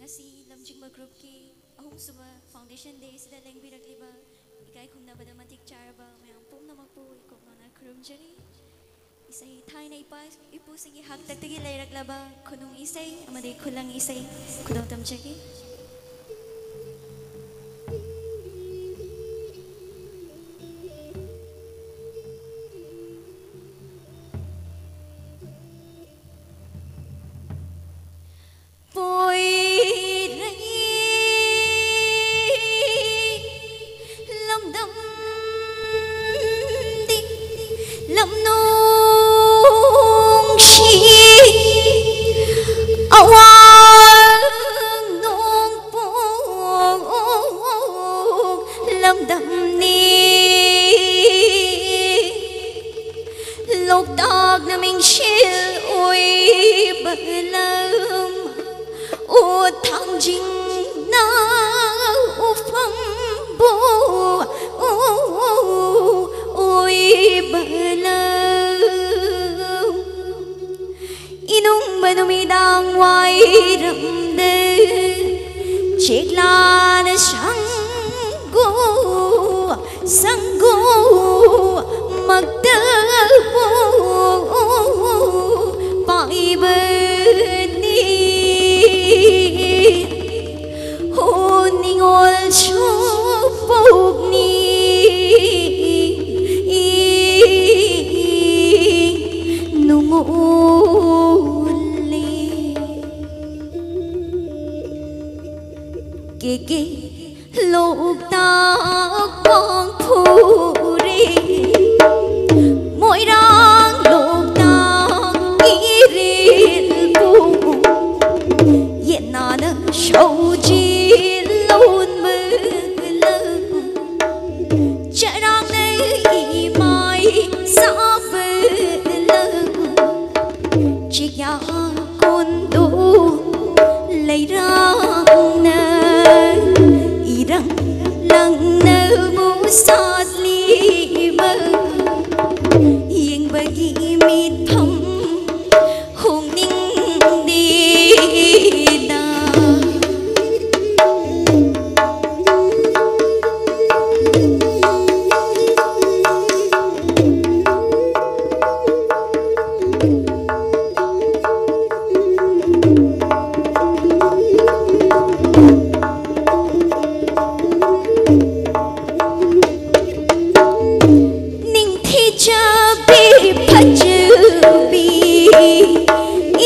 ꯉꯁꯤ ꯂꯝꯖꯤꯡꯕ groupꯀꯤ ꯑꯍꯨꯝꯁꯨꯕ foundation day ꯑꯁꯤꯗ ꯂꯦꯡꯕꯤꯔꯛꯂꯤꯕ ꯏꯀꯥꯏ ꯈꯨꯝꯅꯕꯗ ꯃꯇꯤꯛ ꯆꯥꯔꯕ ꯃꯌꯥꯝ ꯄꯨꯝꯅꯃꯛꯄꯨ ꯏꯀꯣꯛ ꯅꯧꯅ ꯈꯨꯔꯨꯝꯖꯔꯤ꯫ ꯏꯁꯩ ꯊꯥꯏꯅ ꯏꯄꯥ ꯏꯄꯨꯁꯤꯡꯒꯤ ꯍꯥꯛꯇꯛꯇꯒꯤ ꯂꯩꯔꯛꯂꯕ ꯈꯨꯅꯨꯡ ꯏꯁꯩ ꯑꯃꯗꯤ ꯈꯨꯂꯪ ꯏꯁꯩ ꯈꯨꯗꯣꯜ ꯇꯝꯖꯒꯦ꯫ ꯄꯣꯏꯔꯩ ꯂꯝꯗꯝꯗꯤ ꯂꯝꯅꯨꯡꯁꯤ ꯑꯋꯥꯡ ꯅꯣꯡꯄꯣꯛ ꯂꯝꯗꯝꯅꯤ꯫ ꯂꯣꯛꯇꯥꯛꯅ ꯃꯤꯡꯁꯦꯜ ꯑꯣꯏꯕ ꯂꯝ, ꯎ ꯊꯥꯡꯖꯤꯡꯅ ꯎꯐꯝꯕꯨ ꯑꯣꯏꯕ ꯂꯝ꯫ ꯏꯅꯨꯡꯕ ꯅꯨꯃꯤꯗꯥꯡ ꯋꯥꯏꯔꯝꯗ ꯆꯦꯛꯂꯥꯅ ꯁꯪꯒꯨ ꯁꯪꯒꯨ ꯃꯛꯇꯕꯨ ꯄꯥꯏꯕꯅꯤ꯫ ꯍꯣ ꯅꯤꯉꯣꯜꯁꯨ ꯄꯣꯛꯅꯤ ꯅꯨꯡꯉꯣꯜꯂꯤ꯫ ꯀꯦꯀꯦ ꯂꯣꯛꯇꯥꯛ ꯋꯥꯡꯐꯨꯔꯦ, ꯃꯣꯏꯔꯥꯡ ꯂꯣꯛꯇꯥꯛ ꯏꯔꯤꯜꯕꯨ ꯌꯦꯠꯅꯥꯅ ꯁꯧꯖꯤꯜ ꯂꯣꯟꯕ ꯂꯝ, ꯆꯔꯥꯡꯅ ꯏꯃꯥꯏ ꯁꯥꯕ ꯂꯝ, ꯆꯤꯛꯌꯥ ꯀꯣꯟꯗꯣ ꯂꯩꯔꯥꯡꯅ ꯏꯔꯪ ꯂꯪꯅ ꯃꯨꯁꯥꯠꯂꯤꯕ ꯌꯦꯡꯕꯒꯤ ꯃꯤꯠꯐꯝ ꯍꯣꯡꯅꯤꯡꯗꯦ꯫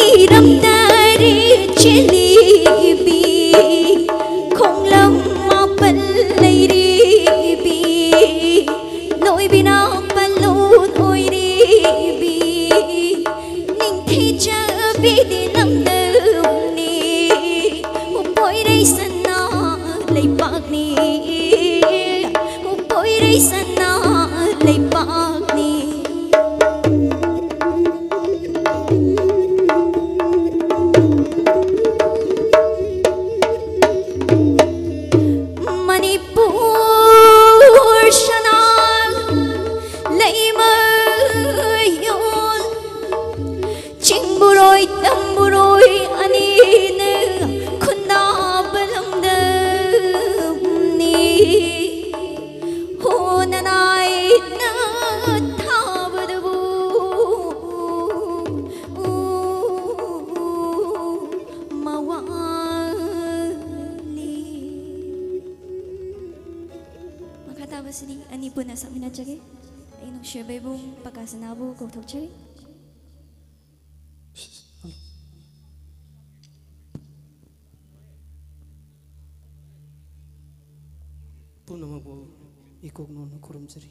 ꯏꯔꯝꯗꯔꯦ ꯆꯦꯜꯂꯤꯕꯤ, ꯈꯣꯡꯂꯝ ꯃꯥꯄꯜ ꯂꯩꯔꯤꯕꯤ, ꯂꯣꯏꯕꯤꯅ ꯄꯜꯂꯣꯟ ꯑꯣꯏꯔꯤꯕꯤ, ꯅꯤꯡꯊꯤꯖꯕꯤꯗꯤ ꯅꯪꯅꯅꯤ꯫ ꯎꯄꯣꯏꯔꯩ ꯁꯅꯥ ꯂꯩꯕꯥꯛꯅꯤ, ꯎꯄꯣꯏꯔꯩ ꯁꯅꯥ ꯂꯩꯕꯥꯛꯅꯤ꯫ ꯃꯅꯤꯄꯨꯔ ꯁꯅꯥ ꯂꯩꯃꯌꯣꯜ, ꯆꯤꯡꯕꯨꯔꯣꯏ ꯇꯝꯕꯨꯔꯣꯏ ꯑꯅꯤꯅ ꯈꯨꯟꯗꯥꯕ ꯂꯝꯗꯝꯅꯤ꯫ ꯍꯣ ꯅꯅꯥꯏꯅ ꯊꯥꯕꯗꯕꯨ ꯎ ꯃꯋꯥꯂꯤ꯫ ꯃꯈꯥ ꯇꯥꯕꯁꯤꯗꯤ ꯑꯅꯤ ꯄꯨꯟꯅ ꯁꯛꯃꯤꯟꯅꯖꯒꯦ꯫ ꯑꯩ ꯅꯨꯡꯁꯤꯔꯕ ꯏꯕꯨꯡ ꯄꯀꯥꯁꯅꯥꯕꯨ ꯀꯧꯊꯣꯛꯆꯔꯤ꯫ ꯄꯨꯝꯅꯃꯛꯄꯨ ꯏꯀꯣꯛ ꯅꯣꯟꯅ ꯈꯨꯔꯨꯝꯖꯔꯤ꯫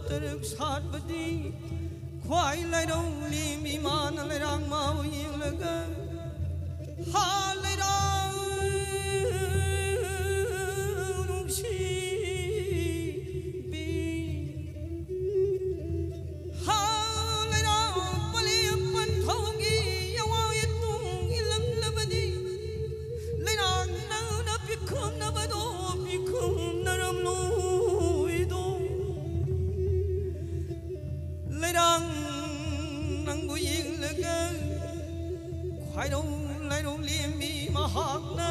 ꯇꯔꯨꯛ ꯁꯥꯠꯄꯗꯤ ꯈ꯭ꯋꯥꯏ ꯂꯥꯏꯔꯧ ꯂꯦꯝꯕꯤ ꯃꯥꯅ ꯂꯩꯔꯥꯡ ꯃꯥꯕꯨ ꯌꯦꯡꯂꯒ, ꯍꯥ ꯂꯩꯔꯥꯡ ꯅꯨꯡꯁꯤꯕꯤ, ꯍꯥ ꯂꯩꯔꯥꯡ ꯄꯂꯦꯝ ꯄꯟꯊꯧꯒꯤ ꯌꯥꯋꯥ ꯌꯦꯇꯨꯝ ꯏꯜꯂꯝꯂꯕꯗꯤ, ꯂꯩꯔꯥꯡ ꯅꯪꯅ ꯄꯤꯈꯨꯝꯅꯕꯗꯣ ꯄꯤꯈꯨꯝꯅꯔꯝꯂꯣꯏꯗꯣ꯫ ꯂꯩꯔꯥꯡ ꯅꯪꯕꯨ ꯌꯦꯡꯂꯒ ꯈ꯭ꯋꯥꯏꯔꯧ ꯂꯥꯏꯔꯧ ꯂꯦꯝꯕꯤ ꯃꯍꯥꯛꯅ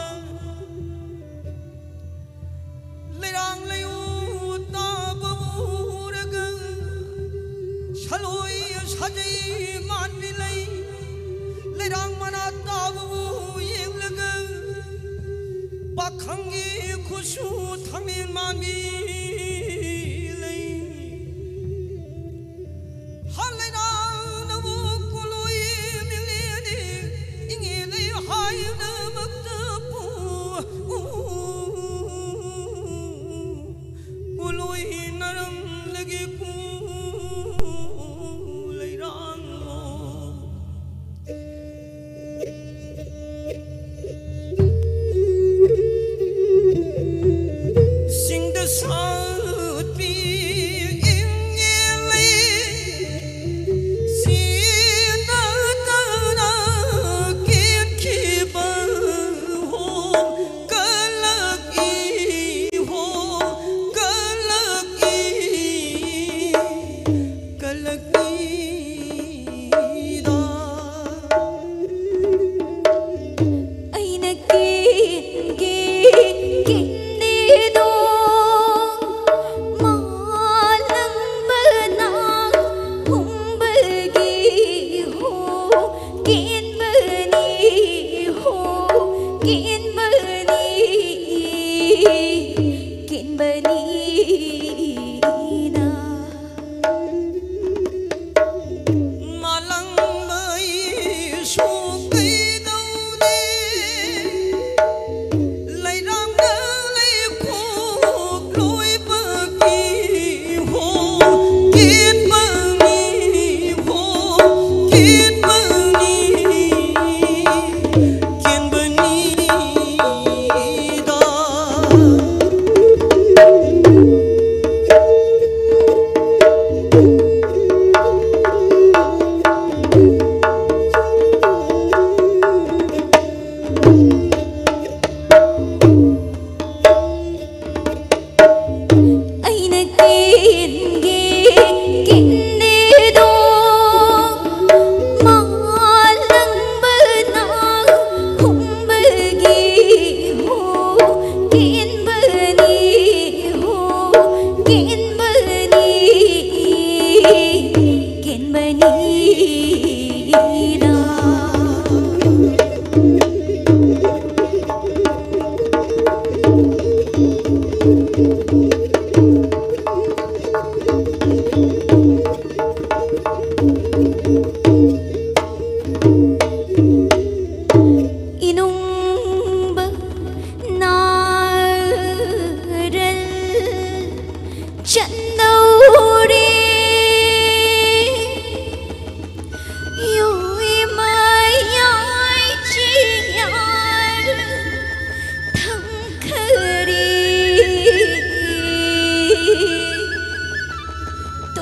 ꯂꯩꯔꯥꯡ ꯂꯩꯌꯨ ꯇꯥꯕ ꯎꯔꯒ ꯁꯂꯣꯏ ꯁꯥꯖꯩ ꯃꯥꯟꯕꯤ ꯂꯩ꯫ ꯂꯩꯔꯥꯡ ꯃꯅꯥ ꯇꯥꯕꯕꯨ ꯌꯦꯡꯂꯒ ꯄꯥꯈꯪꯒꯤ ꯈꯨꯠꯁꯨ ꯊꯥꯡꯂꯦꯟ ꯃꯥꯟꯕꯤ ꯂꯩ꯫ ꯍꯥ ꯂꯩꯔꯥꯡꯅꯕꯨ ꯀꯣꯂꯣꯏ ꯃꯤꯂꯦꯅꯤ ꯏꯪꯉꯦ ꯂꯩ ꯍꯥꯏꯅꯃꯛꯇꯕꯨ ꯎ ꯀꯣꯂꯣꯏ ꯅꯔꯝꯂꯒꯦ ꯀꯨ ꯂꯩꯔꯥꯡꯂꯣ꯫ ꯆꯤꯡꯗ ꯁꯥ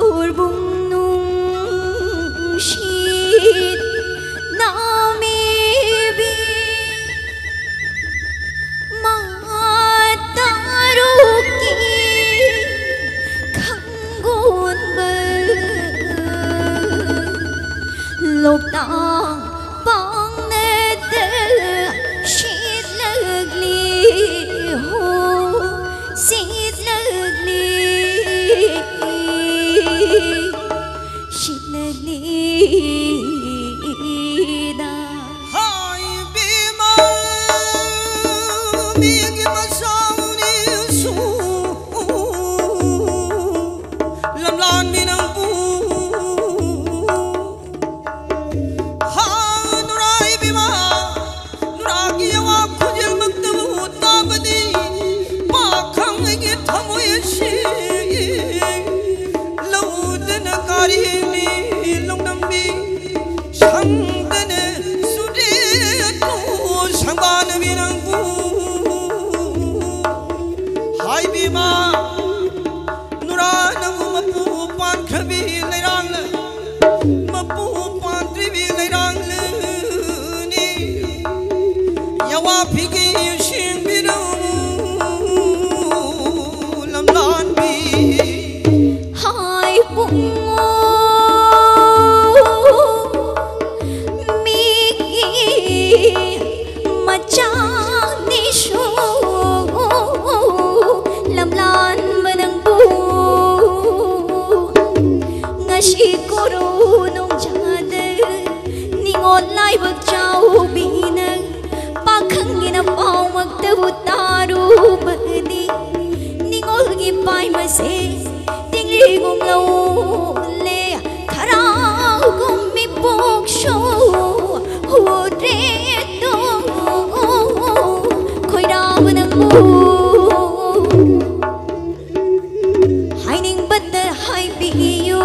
ꯎꯔꯕꯨꯡ ꯅꯨꯡꯁꯤꯠ ꯅꯥꯃꯦꯕꯤ ꯃꯇꯥꯔꯨꯛꯀꯤ ꯈꯪꯒꯣꯟꯕ ꯂꯣꯛꯇꯥꯛ ꯄꯥꯡꯅꯗ ꯁꯤꯠꯂꯛꯂꯤ ꯍꯣ ꯁꯤꯠꯂꯛꯂꯤ ꯁꯤꯠꯂꯛꯂꯤꯗ꯫ ꯍꯥꯏ ꯏꯕꯦꯝꯃ, ꯃꯤꯒꯤ ꯃꯆꯥꯅꯤꯁꯨ ꯂꯝꯂꯥꯟꯕꯤ ꯅꯪꯕꯨ ꯍꯥ ꯅꯨꯔꯥ ꯏꯕꯦꯝꯃ, ꯅꯨꯔꯥꯒꯤ ꯑꯋꯥ ꯈꯣꯟꯖꯦꯜꯃꯛꯇꯕꯨ ꯇꯥꯕꯗꯤ ꯄꯥꯈꯪ ꯑꯩꯒꯤ ꯊꯃꯣꯏ ꯑꯁꯤ ꯂꯧꯗꯅ ꯀꯥꯔꯤꯅꯤ ꯂꯧꯅꯝꯕꯤ ꯁꯪꯗꯅ ꯆꯨꯔꯦꯠꯇꯨ ꯁꯪꯕꯥꯅꯕꯤ ꯅꯪꯕꯨ ꯍꯥꯏꯕꯤꯃ ꯅꯨꯔꯥ ꯅꯪꯕꯨ ꯃꯄꯨ ꯄꯥꯟꯈ꯭ꯔꯕꯤ ꯂꯩꯔꯥꯡꯂ ꯃꯄꯨ ꯄꯥꯟꯗ꯭ꯔꯤꯕꯤ ꯂꯩꯔꯥꯡꯂꯅꯤ ꯌꯥꯋꯥ ꯐꯤꯒꯤ ꯁꯦꯡꯕꯤꯔꯧ ꯂꯝꯂꯥꯟꯕꯤ ꯍꯥꯏ ꯄꯨꯡꯉꯣ ꯃꯤꯒꯤ ꯃꯆꯥꯅꯤꯁꯨ ꯂꯝꯂꯥꯟꯕ ꯅꯪꯕꯨ ꯉꯁꯤ ꯀꯣꯔꯣ ꯅꯣꯡꯖꯥꯗ ꯅꯤꯉꯣꯜ ꯂꯥꯏꯕꯛ ꯆꯥꯎꯕꯤꯅ ꯄꯥꯈꯪꯒꯤꯅ ꯄꯥꯎꯃꯛꯇꯕꯨ ꯇꯥꯔꯨꯕꯗꯤ ꯅꯤꯉꯣꯜꯒꯤ ꯄꯥꯏꯃꯁꯦ ꯇꯤꯡꯂꯤꯒꯨꯝ ꯂꯧꯂꯦ ꯈꯔꯥꯎꯒꯨꯝ ꯃꯤꯄꯣꯛꯁꯨ ꯍꯨꯗ꯭ꯔꯦꯗꯣ ꯈꯣꯏꯔꯥꯎꯕ ꯅꯪꯕꯨ ꯍꯥꯏꯅꯤꯡꯕꯇ ꯍꯥꯏꯕꯤꯌꯨ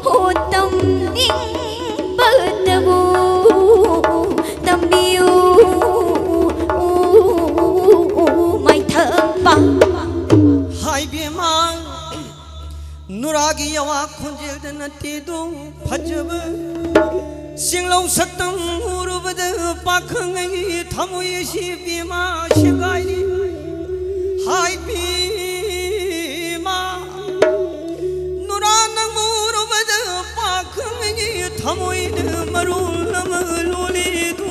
ꯍꯣ ꯇꯝꯅꯤꯡꯕꯇꯕꯨ ꯇꯝꯕꯤꯌꯨ ꯃꯥꯏꯊꯝꯕ ꯍꯥꯏꯕꯤꯃ ꯅꯨꯔꯥ ꯒꯤ ꯌꯥꯋꯥ ꯈꯣꯟꯖꯦꯜꯗ ꯅꯠꯇꯦꯗꯣ ꯐꯖꯕ꯫ ꯆꯤꯡꯂꯧ ꯁꯛꯇꯝ ꯎꯔꯨꯕꯗ ꯄꯥꯈꯪ ꯑꯩꯒꯤ ꯊꯃꯣꯏ ꯑꯁꯤ ꯏꯕꯦꯝꯃ ꯁꯦꯒꯥꯏꯔꯤ꯫ ꯍꯥꯏ ꯏꯕꯦꯝꯃ, ꯅꯨꯔꯥ ꯅꯪꯕꯨ ꯎꯔꯨꯕꯗ ꯄꯥꯈꯪ ꯑꯩꯒꯤ ꯊꯃꯣꯏꯗ ꯃꯔꯣꯜ ꯑꯃ ꯂꯣꯜꯂꯤꯗꯣ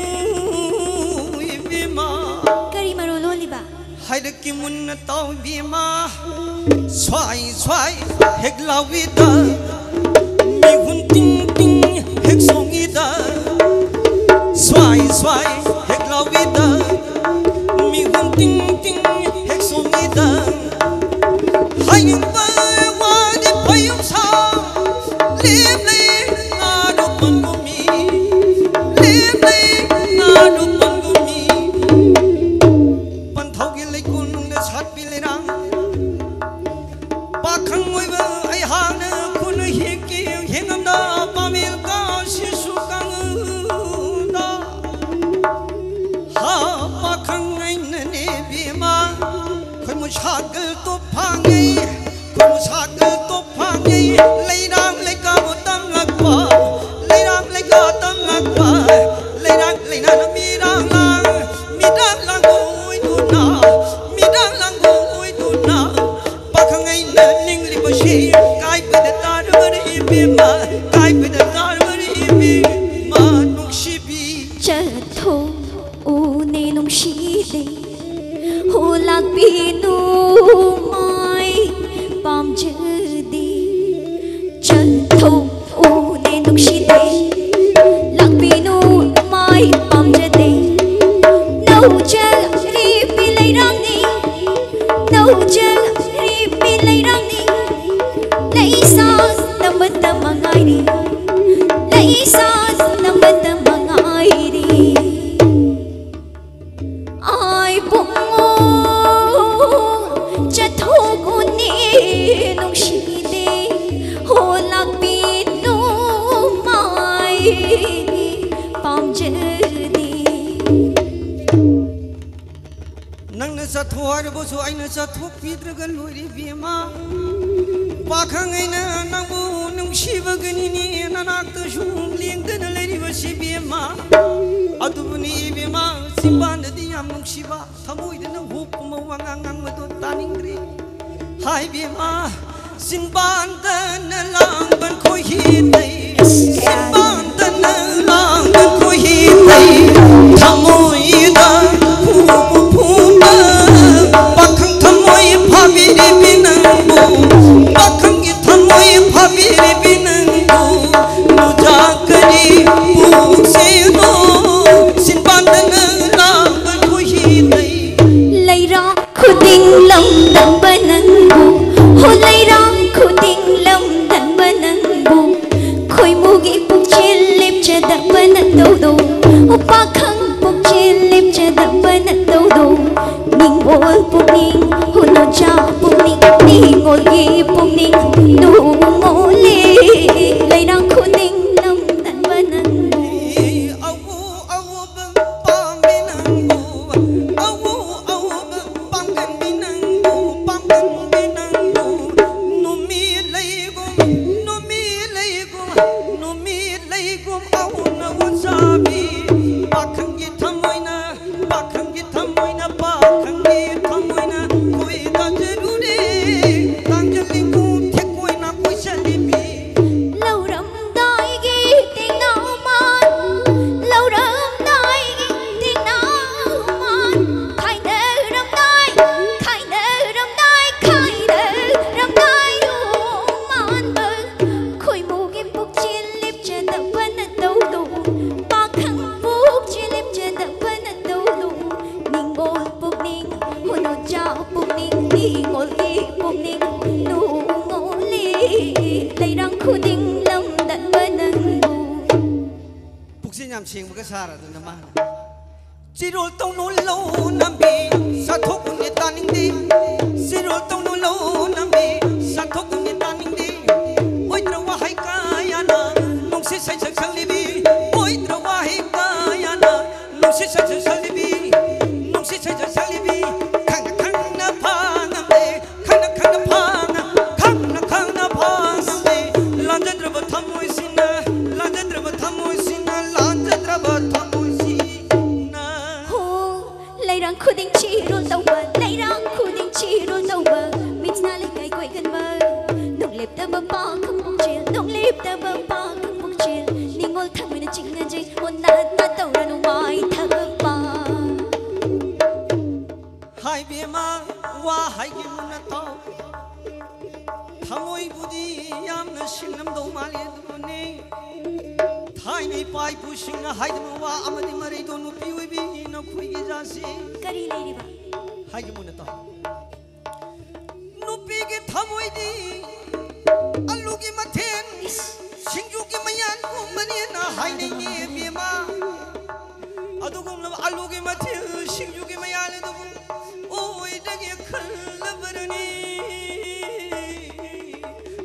ꯏꯕꯦꯝꯃ꯫ ꯀꯔꯤ ꯃꯔꯣꯜ ꯂꯣꯜꯂꯤꯕ? ꯍꯥꯏꯔꯛꯀꯤ ꯃꯨꯟꯅ ꯇꯥꯎ ꯏꯕꯦꯝꯃ꯫ ꯁ꯭ꯋꯥꯏ ꯁ꯭ꯋꯥꯏ ꯍꯦꯛ ꯂꯥꯎꯏꯗ, ꯃꯤꯍꯨꯟ ꯇꯤꯡ ꯇꯤꯡ ꯍꯦꯛ ꯆꯣꯡꯏꯗ꯫ ꯁ꯭ꯋꯥꯏ ꯁ꯭ꯋꯥꯏ ꯍꯦꯛ ꯂꯥꯎꯏꯗ, ꯃꯤꯍꯨꯟ ꯇꯤꯡ ꯇꯤꯡ ꯍꯦꯛ ꯆꯣꯡꯏꯗ꯫ ꯍꯥꯏꯅꯤꯡꯕ ꯋꯥꯗꯤ ꯐꯩꯌꯨꯝ ꯁꯥ, ꯂꯦꯝꯂꯩ ꯉꯥꯗꯨ ꯄꯟꯒꯨꯝꯃꯤ, ꯂꯦꯝꯂꯩ ꯉꯥꯗꯨ ꯄꯟꯒꯨꯝꯃꯤ꯫ ꯄꯟꯊꯧꯒꯤ ꯂꯩꯀꯣꯜ ꯅꯨꯡꯗ ꯁꯥꯠꯄꯤ ꯂꯩꯔꯥꯡ꯫ ꯄꯥꯈꯪ ꯑꯣꯏꯕ ꯑꯩꯍꯥꯛꯅ ꯈꯨꯠꯅ ꯍꯦꯛꯀꯦ ꯍꯦꯛꯉꯝꯗ ꯄꯥꯃꯦꯜ ꯀꯥꯁꯤꯁꯨ ꯀꯪꯗ꯫ ꯍꯥ, ꯄꯥꯈꯪ ꯑꯩꯅꯅꯦ ꯏꯕꯦꯝꯃ, ꯈꯣꯏꯃꯨ ꯁꯥꯒꯜ ꯇꯣꯞ ꯐꯥꯡꯉꯩ, ꯈꯣꯏꯃꯨ ꯁꯥꯒꯜ ꯇꯣꯞ ꯐꯥꯡꯉꯩ, ꯂꯩꯔꯥꯡ ꯂꯩꯀꯥꯕꯨ ꯇꯝꯂꯛꯄ, ꯂꯩꯔꯥꯡ ꯂꯩꯀꯥ ꯇꯝꯂꯛꯄ, ꯂꯩꯔꯥꯡ ꯂꯩꯅꯥꯅ ꯃꯤꯔꯥꯡ ꯂꯥꯡ, ꯃꯤꯔꯥꯡ ꯂꯥꯡꯕ ꯑꯣꯏꯗꯨꯅ, ꯃꯤꯔꯥꯡ ꯂꯥꯡꯕ ꯑꯣꯏꯗꯨꯅ, ꯄꯥꯈꯪ ꯑꯩꯅ ꯅꯤꯡꯂꯤꯕꯁꯤ ꯀꯥꯏꯕꯗ ꯇꯥꯔꯕꯅꯤ ꯏꯕꯦꯝꯃ, ꯀꯥꯏꯕꯗ ꯇꯥꯔꯕꯅꯤ ꯏꯕꯦꯝꯃ ꯅꯨꯡꯁꯤꯕꯤ꯫ ꯆꯠꯊꯣꯛꯎꯅꯦ ꯅꯨꯡꯁꯤꯕꯤ, ꯍꯣ ꯂꯥꯛꯄꯤꯅꯨ ꯃꯥꯏ ꯄꯥꯝꯖꯗꯦ꯫ ꯆꯠꯊꯣꯛꯎꯅꯦ ꯅꯨꯡꯁꯤꯕꯤ, ꯂꯥꯛꯄꯤꯅꯨ ꯃꯥꯏ ꯄꯥꯝꯖꯗꯦ꯫ ꯅꯧꯖꯔꯤꯕꯤ ꯂꯩꯔꯥꯡꯅꯤ, ꯅꯧꯖꯔꯤꯕꯤ ꯂꯩꯔꯥꯡꯅꯤ, ꯂꯩꯁꯥ ꯅꯝꯕꯇ ꯃꯉꯥꯏꯔꯤ, ꯂꯩꯁꯥ ꯅꯝꯕꯇ ꯃꯉꯥꯏꯔꯤ꯫ ꯑꯥꯏ ꯄꯨꯡꯉꯣ ꯆꯠꯊꯣꯛꯎꯅꯦ ꯅꯨꯡꯁꯤꯕꯤ, ꯍꯣ ꯂꯥꯛꯄꯤꯅꯨ ꯃꯥꯏ ꯄꯥꯝꯖꯗꯦ꯫ ꯅꯪꯅ ꯆꯠꯊꯣꯛ ꯍꯥꯏꯔꯕꯁꯨ ꯑꯩꯅ ꯆꯠꯊꯣꯛꯄꯤꯗ꯭ꯔꯒ ꯂꯣꯏꯔꯦ ꯏꯕꯦꯝꯃ꯫ ꯄꯥꯈꯪ ꯑꯩꯅ ꯅꯪꯕꯨ ꯅꯨꯡꯁꯤꯕꯒꯤꯅꯤꯅꯦ ꯅꯅꯥꯛꯇ ꯁꯨꯝ ꯂꯦꯡꯗꯅ ꯂꯩꯔꯤꯕꯁꯤ ꯏꯕꯦꯝꯃ꯫ ꯑꯗꯨꯕꯨꯅꯤ ꯏꯕꯦꯝꯃ, ꯆꯤꯟꯕꯥꯟꯗꯗꯤ ꯌꯥꯝ ꯅꯨꯡꯁꯤꯕ, ꯊꯃꯣꯏꯗꯅ ꯍꯨꯞ ꯀꯨꯝꯕ ꯋꯥꯉꯥꯡ ꯉꯥꯡꯕꯗꯣ ꯇꯥꯅꯤꯡꯗ꯭ꯔꯦ꯫ ꯍꯥꯏ ꯏꯕꯦꯝꯃ, ꯆꯤꯟꯕꯥꯟꯗꯅ ꯂꯥꯡꯕ ꯈꯣꯏꯍꯤ ꯇꯩ, ꯆꯤꯟꯕꯥꯟꯗꯅ ꯂꯥꯡꯕ ꯈꯣꯏꯍꯤ ꯇꯩ, ꯊꯃꯣꯏꯗ ꯐꯨꯕ ꯐꯨꯕ, ꯄꯥꯈꯪ ꯊꯃꯣꯏ ꯐꯥꯕꯤꯔꯤꯕꯤ ꯅꯪꯕꯨ, ꯄꯥꯈꯪꯒꯤ ꯊꯃꯣꯏ ꯐꯥꯕꯤꯔꯤꯕꯤ ꯅꯪꯕꯨ, ꯅꯨꯖꯥ ꯀꯔꯤ ꯄꯨꯁꯦꯅꯣ, ꯆꯤꯟꯕꯥꯟꯗꯅ ꯂꯥꯡꯕ ꯈꯣꯏꯍꯤ ꯇꯩ꯫ ꯂꯩꯔꯥꯛ ꯈꯨꯗꯤꯡ ꯂꯝꯗꯝꯕ ꯅꯪꯕꯨ, ꯍꯣ ꯂꯩꯔꯥꯛ ꯈꯨꯗꯤꯡ ꯂꯝꯗꯝꯕ ꯅꯪꯕꯨ, ꯈꯣꯏꯃꯨꯒꯤ ꯄꯨꯛꯆꯦꯜ ꯂꯦꯞꯆꯗꯕꯅ ꯇꯧꯗꯧ, ꯍꯣ ꯄꯥꯈꯪ ꯄꯨꯛꯆꯦꯜ ꯂꯦꯞꯆꯗꯕꯅ ꯇꯧꯗꯧ, ꯅꯤꯡꯉꯣꯜ ꯄꯨꯛꯅꯤꯡ, ꯍꯣ ꯅꯨꯖꯥ ꯄꯨꯛꯅꯤꯡ, ꯅꯤꯡꯉꯣꯜꯒꯤ ꯄꯨꯛꯅꯤꯡ ꯅꯨꯡꯉꯣꯜꯂꯤ, ꯂꯩꯔꯥꯛ ꯈꯨꯗꯤꯡ ꯂꯝꯗꯝꯕ ꯅꯪꯕꯨ꯫ ꯑꯎ ꯑꯎꯕ ꯄꯥꯝꯃꯤ ꯅꯪꯕꯨ, ꯑꯎ ꯑꯎꯕ ꯄꯥꯝꯒꯟꯕꯤ ꯅꯪꯕꯨ, ꯄꯥꯝꯒꯟꯕꯤ ꯅꯪꯕꯨ, ꯅꯨꯃꯤꯠ ꯂꯩꯒꯨꯝ, ꯅꯨꯃꯤꯠ ꯂꯩꯒꯨꯝ, ꯅꯨꯃꯤꯠ ꯂꯩꯒꯨꯝ ꯑꯎꯅ ꯎꯟꯁꯥꯕꯤ, ꯄꯥꯈꯪꯒꯤ ꯊꯃꯣꯏꯅ, ꯄꯥꯈꯪꯒꯤ ꯊꯃꯣꯏꯅ, ꯄꯥꯈꯪꯒꯤ ꯊꯃꯣꯏꯅ ꯀꯣꯏ ꯇꯥꯖꯔꯨꯔꯦ, ꯇꯥꯡꯖꯂꯤꯡꯒꯨꯝ ꯊꯦꯛꯀꯣꯏꯅ ꯀꯣꯏꯁꯜꯂꯤꯕꯤ꯫ ꯂꯧꯔꯝꯗꯥꯏꯒꯤ ꯇꯤꯡꯅꯧꯃꯥꯟ, ꯂꯧꯔꯝꯗꯥꯏꯒꯤ ꯇꯤꯡꯅꯧꯃꯥꯟ, ꯈꯥꯏꯅꯔꯝꯗꯥꯏ, ꯈꯥꯏꯅꯔꯝꯗꯥꯏ, ꯈꯥꯏꯅꯔꯝꯗꯥꯏ ꯌꯣ ꯃꯥꯟꯕ, ꯈꯣꯏꯃꯨꯒꯤ ꯄꯨꯛꯆꯦꯜ ꯂꯦꯞꯆꯗꯕꯅ ꯇꯧꯗꯧ, ꯄꯥꯈꯪ ꯄꯨꯛꯆꯦꯜ ꯂꯦꯞꯆꯗꯕꯅ ꯇꯧꯗꯧ, ꯅꯤꯡꯉꯣꯜ ꯄꯨꯛꯅꯤꯡ, ꯍꯨꯅꯨꯖꯥ ꯄꯨꯛꯅꯤꯡ, ꯅꯤꯡꯉꯣꯜꯒꯤ ꯄꯨꯛꯅꯤꯡ ꯅꯨꯡꯉꯣꯜꯂꯤ, ꯂꯩꯔꯥꯡ ꯈꯨꯗꯤꯡ ꯂꯝꯗꯝꯕ ꯅꯪꯕꯨ꯫ ꯄꯨꯛꯆꯦꯜ ꯌꯥꯝ ꯁꯦꯡꯕꯒ ꯁꯥꯔꯗꯅ ꯃꯥꯅ꯫ ꯆꯤꯔꯣꯜ ꯇꯧꯅꯨ ꯂꯧ ꯅꯝꯕꯤ, ꯆꯥꯊꯣꯛꯎꯅꯦ ꯇꯥꯅꯤꯡꯗꯦ꯫ ꯆꯤꯔꯣꯜ ꯇꯧꯅꯨ ꯂꯧ ꯅꯝꯕꯤ, ꯆꯥꯊꯣꯛꯎꯅꯦ ꯇꯥꯅꯤꯡꯗꯦ꯫ ꯑꯣꯏꯗ꯭ꯔ ꯋꯥꯍꯩ ꯀꯌꯥꯅ ꯅꯨꯡꯁꯤꯠ ꯁꯩꯁꯛ ꯁꯛꯂꯤꯕꯤ꯫ ꯑꯣꯏꯗ꯭ꯔ ꯋꯥꯍꯩ ꯀꯌꯥꯅ ꯅꯨꯡꯁꯤꯠ ꯁꯩꯁꯛ ꯁꯛꯂꯤꯕꯤ꯫ ꯅꯨꯡꯁꯤꯠ ꯁꯩꯁꯛ ꯁꯛꯂꯤꯕꯤ꯫ ꯈꯪꯅ ꯈꯪꯅ ꯐꯥꯉꯝꯗꯦ꯫ ꯈꯪꯅ ꯈꯪꯅ ꯐꯥꯉ-, ꯈꯪꯅ ꯈꯪ ꯂꯥꯟꯖꯗ꯭ꯔꯕ ꯊꯃꯣꯏꯁꯤꯅ, ꯂꯥꯟꯖꯗ꯭ꯔꯕ ꯊꯃꯣꯏꯁꯤꯅ, ꯂꯥꯟꯖꯗ꯭ꯔꯕ ꯊꯃꯣꯏꯁꯤꯅ꯫ ꯍꯣ, ꯂꯩꯔꯥꯡ ꯈꯨꯗꯤꯡ ꯆꯤꯔꯣꯜ ꯇꯧꯕ, ꯂꯩꯔꯥꯡ ꯈꯨꯗꯤꯡ ꯆꯤꯔꯣꯜ ꯇꯧꯕ, ꯃꯤꯠꯁꯤꯅ ꯂꯩꯀꯥꯏ ꯀꯣꯏꯒꯟꯕ, ꯅꯣꯡꯂꯦꯞꯇꯕ ꯄꯥꯈꯪ ꯄꯨꯛꯆꯦꯜ, ꯅꯣꯡꯂꯦꯞꯇꯕ ꯄꯥꯈꯪ ꯄꯨꯛꯆꯦꯜ, ꯅꯤꯡꯉꯣꯜ ꯊꯃꯣꯏꯅ ꯆꯤꯡꯅꯖꯩ, ꯑꯣꯟꯅ ꯇꯧꯔꯅꯨ ꯃꯥꯏ ꯊꯕꯛꯄ꯫ ꯍꯥꯏꯕꯦꯝꯃ, ꯋꯥ ꯍꯥꯏꯒꯦ ꯃꯨꯟꯅ ꯇꯥꯎ꯫ ꯊꯃꯣꯏꯕꯨꯗꯤ ꯌꯥꯝꯅ ꯁꯤꯡꯂꯝꯗꯧ ꯃꯥꯜꯂꯤ, ꯑꯗꯨꯕꯨꯅꯦ, ꯊꯥꯏꯅ ꯏꯄꯥ ꯏꯄꯨꯁꯤꯡꯅ ꯍꯥꯏꯗꯕ ꯋꯥ ꯑꯃꯗꯤ ꯃꯔꯩꯗꯣ ꯅꯨꯄꯤ ꯑꯣꯏꯕꯤ ꯅꯈꯣꯏꯒꯤ ꯖꯥꯠꯁꯤ꯫ ꯀꯔꯤ ꯂꯩꯔꯤꯕ? ꯍꯥꯏꯒꯦ ꯃꯨꯟꯅ ꯇꯥꯎ꯫ ꯅꯨꯄꯤꯒꯤ ꯊꯃꯣꯏꯗꯤ ꯑꯂꯨꯒꯤ ꯃꯊꯦꯜ, ꯏꯁ꯫ ꯁꯤꯡꯖꯨꯒꯤ ꯃꯌꯥꯟꯒꯨꯝꯕꯅꯦꯅ ꯍꯥꯏꯅꯩꯅꯦ, ꯏꯕꯦꯝꯃ꯫ ꯑꯗꯨꯒꯨꯝꯂꯕ ꯑꯂꯨꯒꯤ ꯃꯊꯦꯜ, ꯁꯤꯡꯖꯨꯒꯤ ꯃꯌꯥꯟ ꯑꯗꯨꯕꯨ ꯑꯣꯏꯗꯒꯦ ꯈꯜꯂꯕꯔꯅꯤ,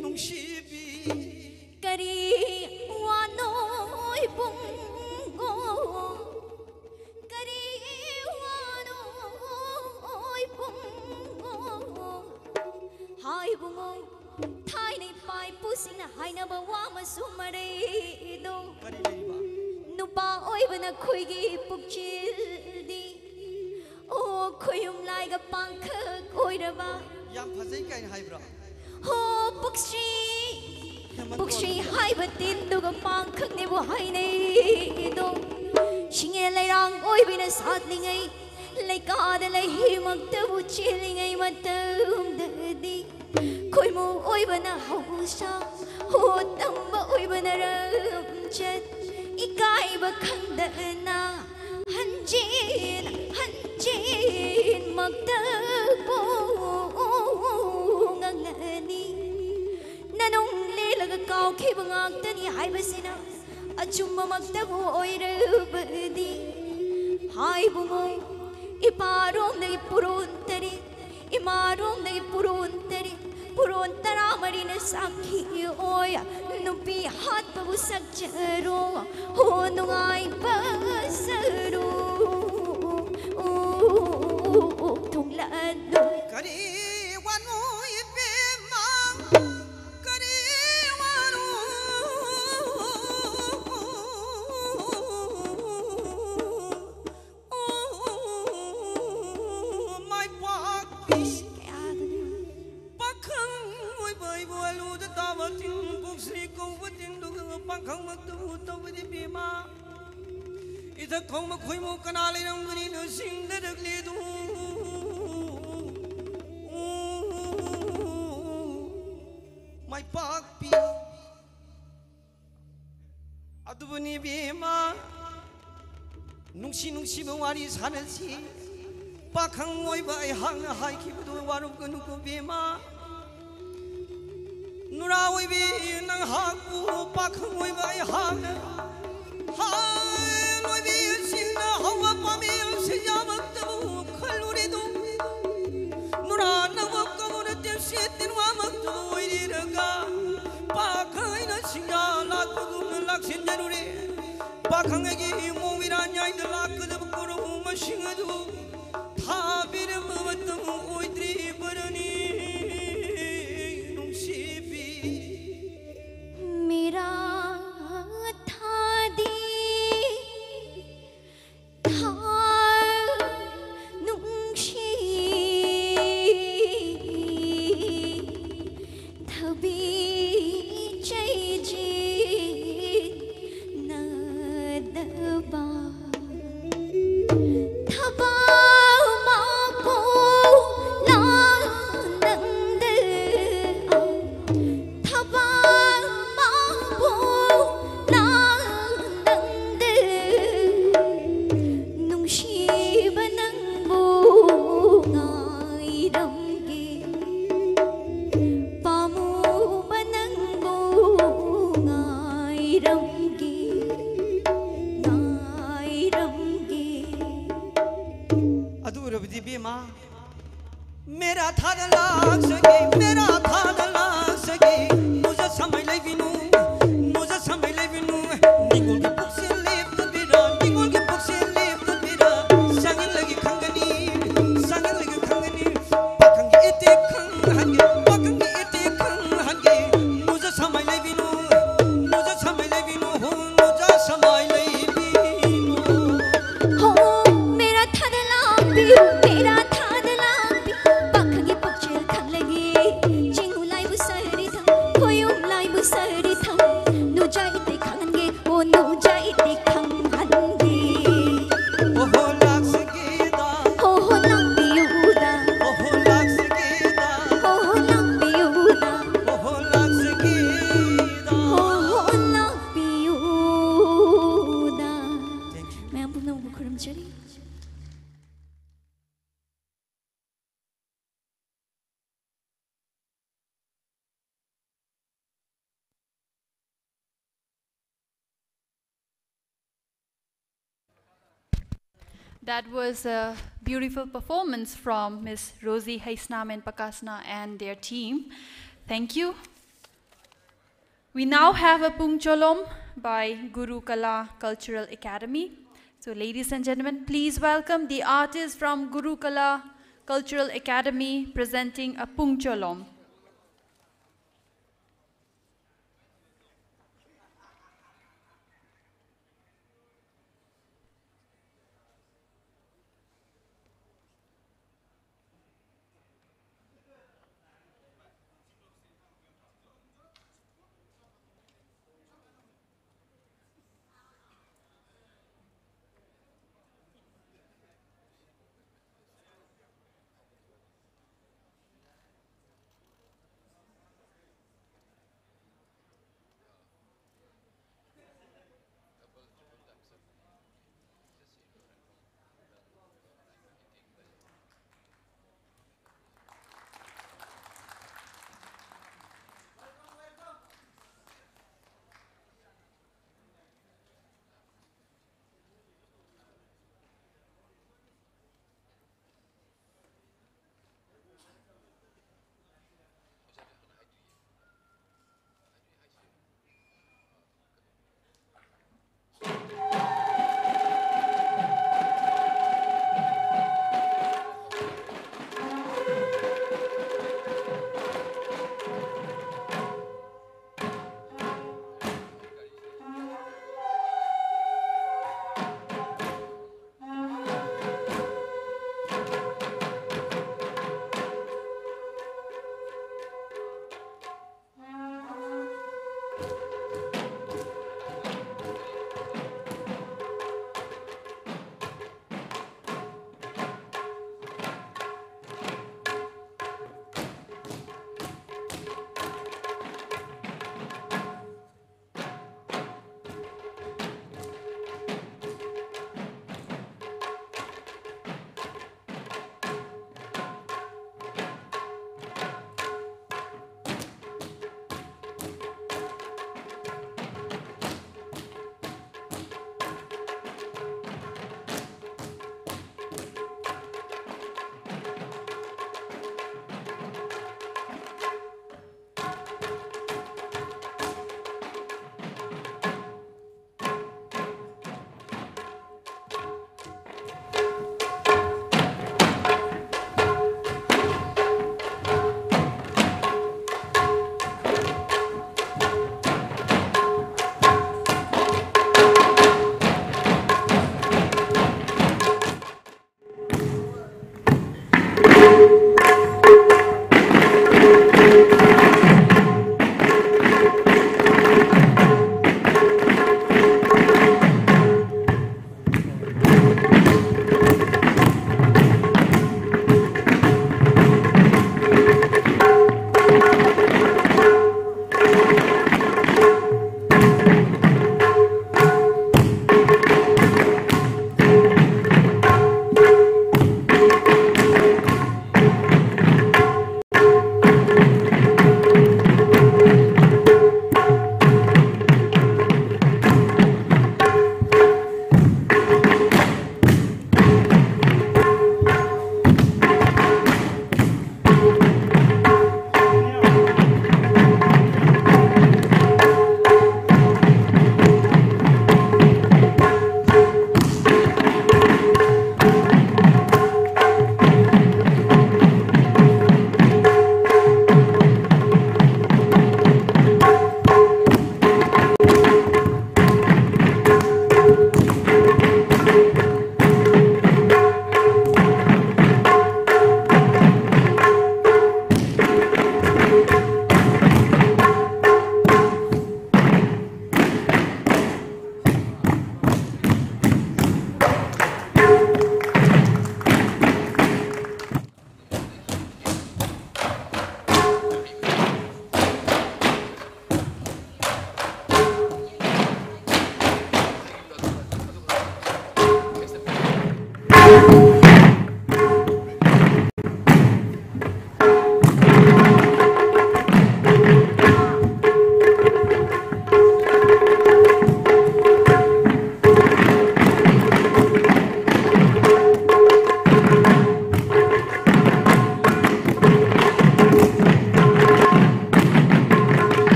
ꯅꯨꯡꯁꯤꯕꯤ꯫ ꯀꯔꯤ ꯋꯥꯅꯣ ꯏꯕꯨꯡꯉꯣ? ꯀꯔꯤ ꯋꯥꯅꯣ ꯏꯕꯨꯡꯉꯣ? ꯍꯥꯏ ꯏꯕꯨꯡꯉꯣ, ꯊꯥꯏꯅ ꯏꯄꯥ ꯏꯄꯨꯁꯤꯡꯅ ꯍꯥꯏꯅꯕ ꯋꯥ ꯑꯃꯁꯨ ꯃꯔꯩꯗꯣ꯫ ꯀꯔꯤ ꯂꯩꯔꯤꯕ? ꯅꯨꯄꯥ ꯑꯣꯏꯕꯅ ꯈꯣꯏꯒꯤ ꯄꯨꯛꯆꯦꯜꯗꯤ, ꯑꯣ, ꯈꯣꯌꯨꯝ ꯂꯥꯏꯒ ꯄꯥꯡꯈꯛ ꯑꯣꯏꯔꯕ꯫ ꯌꯥꯝ ꯐꯖꯩ ꯀꯥꯏꯅ ꯍꯥꯏꯕ꯭ꯔꯣ? ꯍꯣ, ꯄꯨꯛꯁ꯭ꯔꯤ, ꯍꯦꯃꯟ ꯄꯨꯛꯁ꯭ꯔꯤ ꯀꯣꯟꯗ꯫ ꯍꯥꯏꯕ ꯇꯤꯟꯗꯨꯒ ꯄꯥꯡꯈꯛꯅꯦꯕꯨ ꯍꯥꯏꯅꯩꯗꯣ꯫ ꯁꯤꯡꯉꯦ ꯂꯩꯔꯥꯡ ꯑꯣꯏꯕꯤꯅ ꯁꯥꯠꯂꯤꯉꯩ, ꯂꯩꯀꯥꯗ ꯂꯩꯍꯤꯃꯛꯇꯕꯨ ꯆꯦꯜꯂꯤꯉꯩ ꯃꯇꯝꯗꯗꯤ, ꯈꯣꯏꯃꯨ ꯑꯣꯏꯕꯅ ꯍꯧꯁꯥ, ꯍꯣ, ꯇꯝꯕ ꯑꯣꯏꯕꯅ ꯔꯝꯆꯠ, ꯏꯀꯥꯏꯕ ꯈꯪꯗꯅ ꯍꯟꯖꯤꯟ ꯍꯟꯖꯤꯟꯃꯛꯇꯕꯨ ꯉꯥꯡꯂꯅꯤ꯫ ꯅꯅꯨꯡ ꯂꯦꯜꯂꯒ ꯀꯥꯎꯈꯤꯕ ꯉꯥꯛꯇꯅꯤ ꯍꯥꯏꯕꯁꯤꯅ ꯑꯆꯨꯝꯕꯃꯛꯇꯕꯨ ꯑꯣꯏꯔꯕꯗꯤ, ꯍꯥꯏꯕꯨꯡꯉꯣ, ꯏꯄꯥꯔꯣꯝꯗꯒꯤ ꯄꯨꯔꯣꯟ ꯇꯔꯦꯠ, ꯏꯃꯥꯔꯣꯝꯗꯒꯤ ꯄꯨꯔꯣꯟ ꯇꯔꯦꯠ, ꯄꯨꯔꯣꯟ ꯇꯔꯥꯃꯔꯤꯅ ꯁꯥꯈꯤ ꯑꯣꯏ꯫ ꯅꯨꯄꯤ ꯍꯥꯠꯄꯕꯨ ꯁꯛꯆꯔꯣ, ꯍꯣ ꯅꯨꯡꯉꯥꯏꯕ ꯁꯔꯨ ꯊꯨꯡꯂꯗꯨ꯫ ꯀꯔꯤ ꯋꯥꯅꯣ ꯏꯕꯦꯝꯃ? ꯀꯔꯤ ꯋꯥꯅꯣ ꯈꯪꯃꯛꯇꯕꯨ ꯇꯧꯕꯗꯤ ꯕꯦꯝꯃ, ꯏꯊꯛ ꯈꯣꯡꯕ ꯈꯣꯏꯃꯨ ꯀꯅꯥ ꯂꯩꯔꯝꯒꯅꯤ ꯅꯤꯡꯁꯤꯡꯅꯔꯛꯂꯦꯗꯨ꯫ ꯃꯥꯏꯄꯥꯛꯄꯤ꯫ ꯑꯗꯨꯕꯨꯅꯤ ꯕꯦꯝꯃ, ꯅꯨꯡꯁꯤ ꯅꯨꯡꯁꯤꯕ ꯋꯥꯔꯤ ꯁꯥꯟꯅꯁꯤ꯫ ꯄꯥꯈꯪ ꯑꯣꯏꯕ ꯑꯩꯍꯥꯛꯅ ꯍꯥꯏꯈꯤꯕꯗꯨ ꯋꯥꯔꯧꯒꯅꯨꯀꯣ ꯕꯦꯝꯃ꯫ ꯅꯨꯔꯥ ꯑꯣꯏꯕꯤ ꯅꯪꯍꯥꯛꯄꯨ ꯄꯥꯈꯪ ꯑꯣꯏꯕ ꯑꯩꯍꯥꯛꯅ ꯍꯥꯏ ꯂꯣꯏꯕꯤ ꯁꯤꯡꯅ ꯍꯧꯕ ꯄꯥꯝꯕꯤ ꯁꯤꯡꯖꯥꯃꯛꯇꯕꯨ ꯈꯜꯂꯨꯔꯦꯗꯨ꯫ ꯅꯨꯔꯥ ꯅꯪꯕꯨ ꯀꯧꯔ ꯇꯦꯝꯁꯦꯠ ꯇꯤꯟꯋꯥꯃꯛꯇꯕꯨ ꯑꯣꯏꯔꯤꯔꯒ ꯄꯥꯈꯪ ꯑꯩꯅ ꯁꯤꯡꯖꯥ ꯂꯥꯛꯄꯒꯨꯝꯅ ꯂꯥꯛꯁꯤꯟꯖꯔꯨꯔꯦ꯫ ꯄꯥꯈꯪ ꯑꯩꯒꯤ ꯏꯃꯣꯝ ꯏꯔꯥꯟ ꯌꯥꯏꯗ ꯂꯥꯛꯀꯗꯕ ꯀꯣꯔꯧ ꯃꯁꯤꯡ ꯑꯗꯨ ꯊꯥꯕꯤꯔꯝꯕ ꯃꯇꯝ ꯑꯣꯏꯗ꯭ꯔꯤꯕꯔꯅꯤ ꯅꯨꯡꯁꯤꯕꯤ꯫ मेरा था दी था ꯅꯨꯡꯁꯤ ꯊꯕꯤ ꯆꯩꯖꯤ ꯅꯗꯕ ꯊꯕ That was a beautiful performance from Miss Rosie Heisnam and Pakasna and their team. Thank you. We now have a Pungcholom by Guru Kala Cultural Academy. So, ladies and gentlemen, please welcome the artist from Guru Kala Cultural Academy presenting a Pungcholom.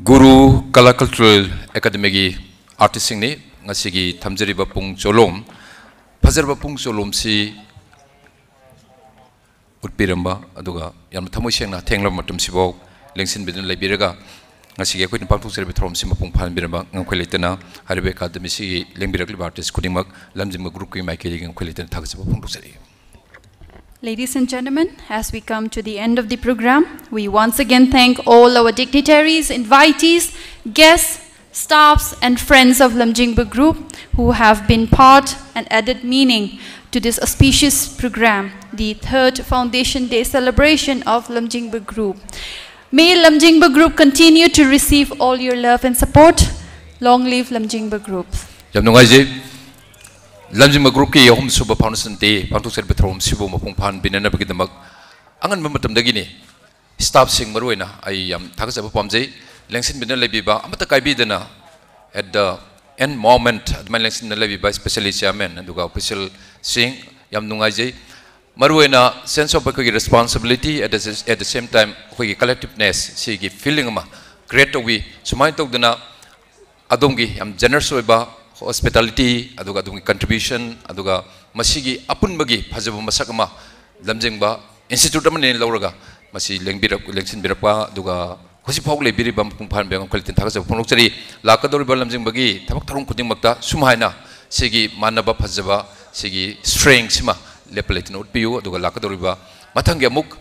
ꯒꯨꯔꯨ ꯀꯂꯥ cultural ꯑꯦꯀꯥꯗꯃꯤꯒꯤ ꯑꯥꯔꯇꯤꯁꯁꯤꯡꯅꯤ꯫ ꯉꯁꯤꯒꯤ ꯊꯝꯖꯔꯤꯕ ꯄꯨꯡ ꯆꯣꯂꯣꯝ, ꯐꯖꯔꯕ ꯄꯨꯡ ꯆꯣꯂꯣꯝꯁꯤ ꯎꯠꯄꯤꯔꯝꯕ, ꯑꯗꯨꯒ ꯌꯥꯝꯅ ꯊꯃꯣꯏ ꯁꯦꯡꯅ ꯊꯦꯡꯂꯕ ꯃꯇꯝꯁꯤꯐꯥꯎ ꯂꯦꯡꯁꯤꯟꯕꯤꯗꯨꯅ ꯂꯩꯕꯤꯔꯒ, ꯉꯁꯤꯒꯤ ꯑꯩꯈꯣꯏꯅ ꯄꯥꯡꯊꯣꯛꯆꯔꯤꯕ ꯊꯧꯔꯝꯁꯤ ꯃꯄꯨꯡ ꯐꯥꯍꯟꯕꯤꯔꯝꯕ ꯉꯝꯈꯩ ꯂꯩꯇꯅ ꯍꯥꯏꯔꯤꯕ ꯑꯦꯀꯥꯗꯃꯤꯁꯤꯒꯤ ꯂꯦꯡꯕꯤꯔꯛꯂꯤꯕ ꯑꯥꯔꯇꯤꯁ ꯈꯨꯗꯤꯡꯃꯛ ꯂꯝꯖꯤꯡꯕ ꯒ꯭ꯔꯨꯞꯀꯤ ꯃꯥꯏꯀꯩꯗꯒꯤ ꯉꯝꯈꯩ ꯂꯩꯇꯅ ꯊꯥꯒꯠꯆꯕ ꯐꯣꯡꯗꯣꯛꯆꯔꯤ꯫ Ladies and gentlemen, as we come to the end of the program, we once again thank all our dignitaries, invitees, guests, staffs, and friends of Lamjingba Group who have been part and added meaning to this auspicious program, the third Foundation Day celebration of Lamjingba Group. May Lamjingba Group continue to receive all your love and support. Long live Lamjingba Group. ꯌꯥꯝ ꯅꯨꯡꯉꯥꯏꯖꯩ꯫ ꯂꯝꯖꯤꯡꯕ ꯒ꯭ꯔꯨꯞꯀꯤ ꯑꯍꯨꯝꯁꯨꯕ foundation ꯗꯦ ꯄꯥꯡꯊꯣꯛꯆꯔꯤꯕ ꯊꯧꯔꯝꯁꯤꯕꯨ ꯃꯄꯨꯡ ꯐꯥꯍꯟꯕꯤꯅꯅꯕꯒꯤꯗꯃꯛ ꯑꯉꯟꯕ ꯃꯇꯝꯗꯒꯤꯅꯤ staffꯁꯤꯡ ꯃꯔꯨꯑꯣꯏꯅ ꯑꯩ ꯌꯥꯝ ꯊꯥꯒꯠꯆꯕ ꯄꯥꯝꯖꯩ꯫ ꯂꯦꯡꯁꯤꯟꯕꯤꯗꯨꯅ ꯂꯩꯕꯤꯕ, ꯑꯃꯠꯇ ꯀꯥꯏꯕꯤꯗꯅ at the end moment ꯑꯗꯨꯃꯥꯏꯅ ꯂꯦꯡꯁꯤꯟꯗꯨꯅ ꯂꯩꯕꯤꯕ, especially chairman ꯑꯗꯨꯒ officialꯁꯤꯡ, ꯌꯥꯝ ꯅꯨꯡꯉꯥꯏꯖꯩ꯫ ꯃꯔꯨꯑꯣꯏꯅ sense of ꯑꯩꯈꯣꯏꯒꯤ responsibility, at the, at the same time ꯑꯩꯈꯣꯏꯒꯤ collectiveness, ꯁꯤꯒꯤ feeling ꯑꯃ create ꯇꯧꯕꯤ꯫ ꯁꯨꯃꯥꯏꯅ ꯇꯧꯗꯅ ꯑꯗꯣꯝꯒꯤ ꯌꯥꯝ generous ꯑꯣꯏꯕ hospitality, ꯑꯗꯨꯒ ꯑꯗꯣꯝꯒꯤ contribution, ꯑꯗꯨꯒ ꯃꯁꯤꯒꯤ ꯑꯄꯨꯟꯕꯒꯤ ꯐꯖꯕ ꯃꯁꯛ ꯑꯃ ꯂꯝꯖꯤꯡꯕ institute ꯑꯃꯅꯤ ꯂꯧꯔꯒ ꯃꯁꯤ ꯂꯦꯡꯕꯤꯔꯛ-, ꯂꯦꯡꯁꯤꯟꯕꯤꯔꯛꯄ, ꯑꯗꯨꯒ ꯍꯧꯖꯤꯛ ꯐꯥꯎ ꯂꯩꯕꯤꯔꯤꯕ ꯃꯄꯨꯡ ꯐꯥꯍꯟꯕ ꯌꯥꯝ ꯈꯜꯂꯤ ꯊꯥꯒꯠꯆꯕ ꯐꯣꯡꯗꯣꯛꯆꯔꯤ꯫ ꯂꯥꯛꯀꯗꯧꯔꯤꯕ ꯂꯝꯖꯤꯡꯕꯒꯤ ꯊꯕꯛ ꯊꯧꯔꯝ ꯈꯨꯗꯤꯡꯃꯛꯇ ꯁꯨꯝ ꯍꯥꯏꯅ ꯁꯤꯒꯤ ꯃꯥꯟꯅꯕ ꯐꯖꯕ, ꯁꯤꯒꯤ strength ꯁꯤꯃ ꯂꯦꯞꯄ ꯂꯩꯇꯅ ꯎꯠꯄꯤꯌꯨ꯫ ꯑꯗꯨꯒ ꯂꯥꯛꯀꯗꯧꯔꯤꯕ ꯃꯊꯪꯒꯤ ꯑꯃꯨꯛ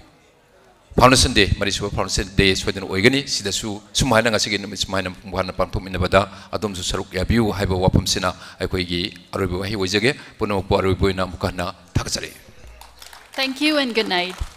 Foundation Day, ꯃꯔꯤꯁꯨꯕ Foundation Day ꯁꯣꯏꯗꯅ ꯑꯣꯏꯒꯅꯤ꯫ ꯁꯤꯗꯁꯨ ꯁꯨꯝ ꯍꯥꯏꯅ ꯉꯁꯤꯒꯤ ꯅꯨꯃꯤꯠ ꯁꯨꯝ ꯍꯥꯏꯅ ꯃꯄꯨꯡ ꯐꯥꯅ ꯄꯥꯡꯊꯣꯛꯃꯤꯟꯅꯕꯗ ꯑꯗꯣꯝꯁꯨ ꯁꯔꯨꯛ ꯌꯥꯕꯤꯌꯨ ꯍꯥꯏꯕ ꯋꯥꯐꯝꯁꯤꯅ ꯑꯩꯈꯣꯏꯒꯤ ꯑꯔꯣꯏꯕ ꯋꯥꯍꯩ ꯑꯣꯏꯖꯒꯦ꯫ ꯄꯨꯝꯅꯃꯛꯄꯨ ꯑꯔꯣꯏꯕ ꯑꯣꯏꯅ ꯑꯃꯨꯛꯀ ꯍꯟꯅ ꯊꯥꯒꯠꯆꯔꯤ꯫ Thank you and good night.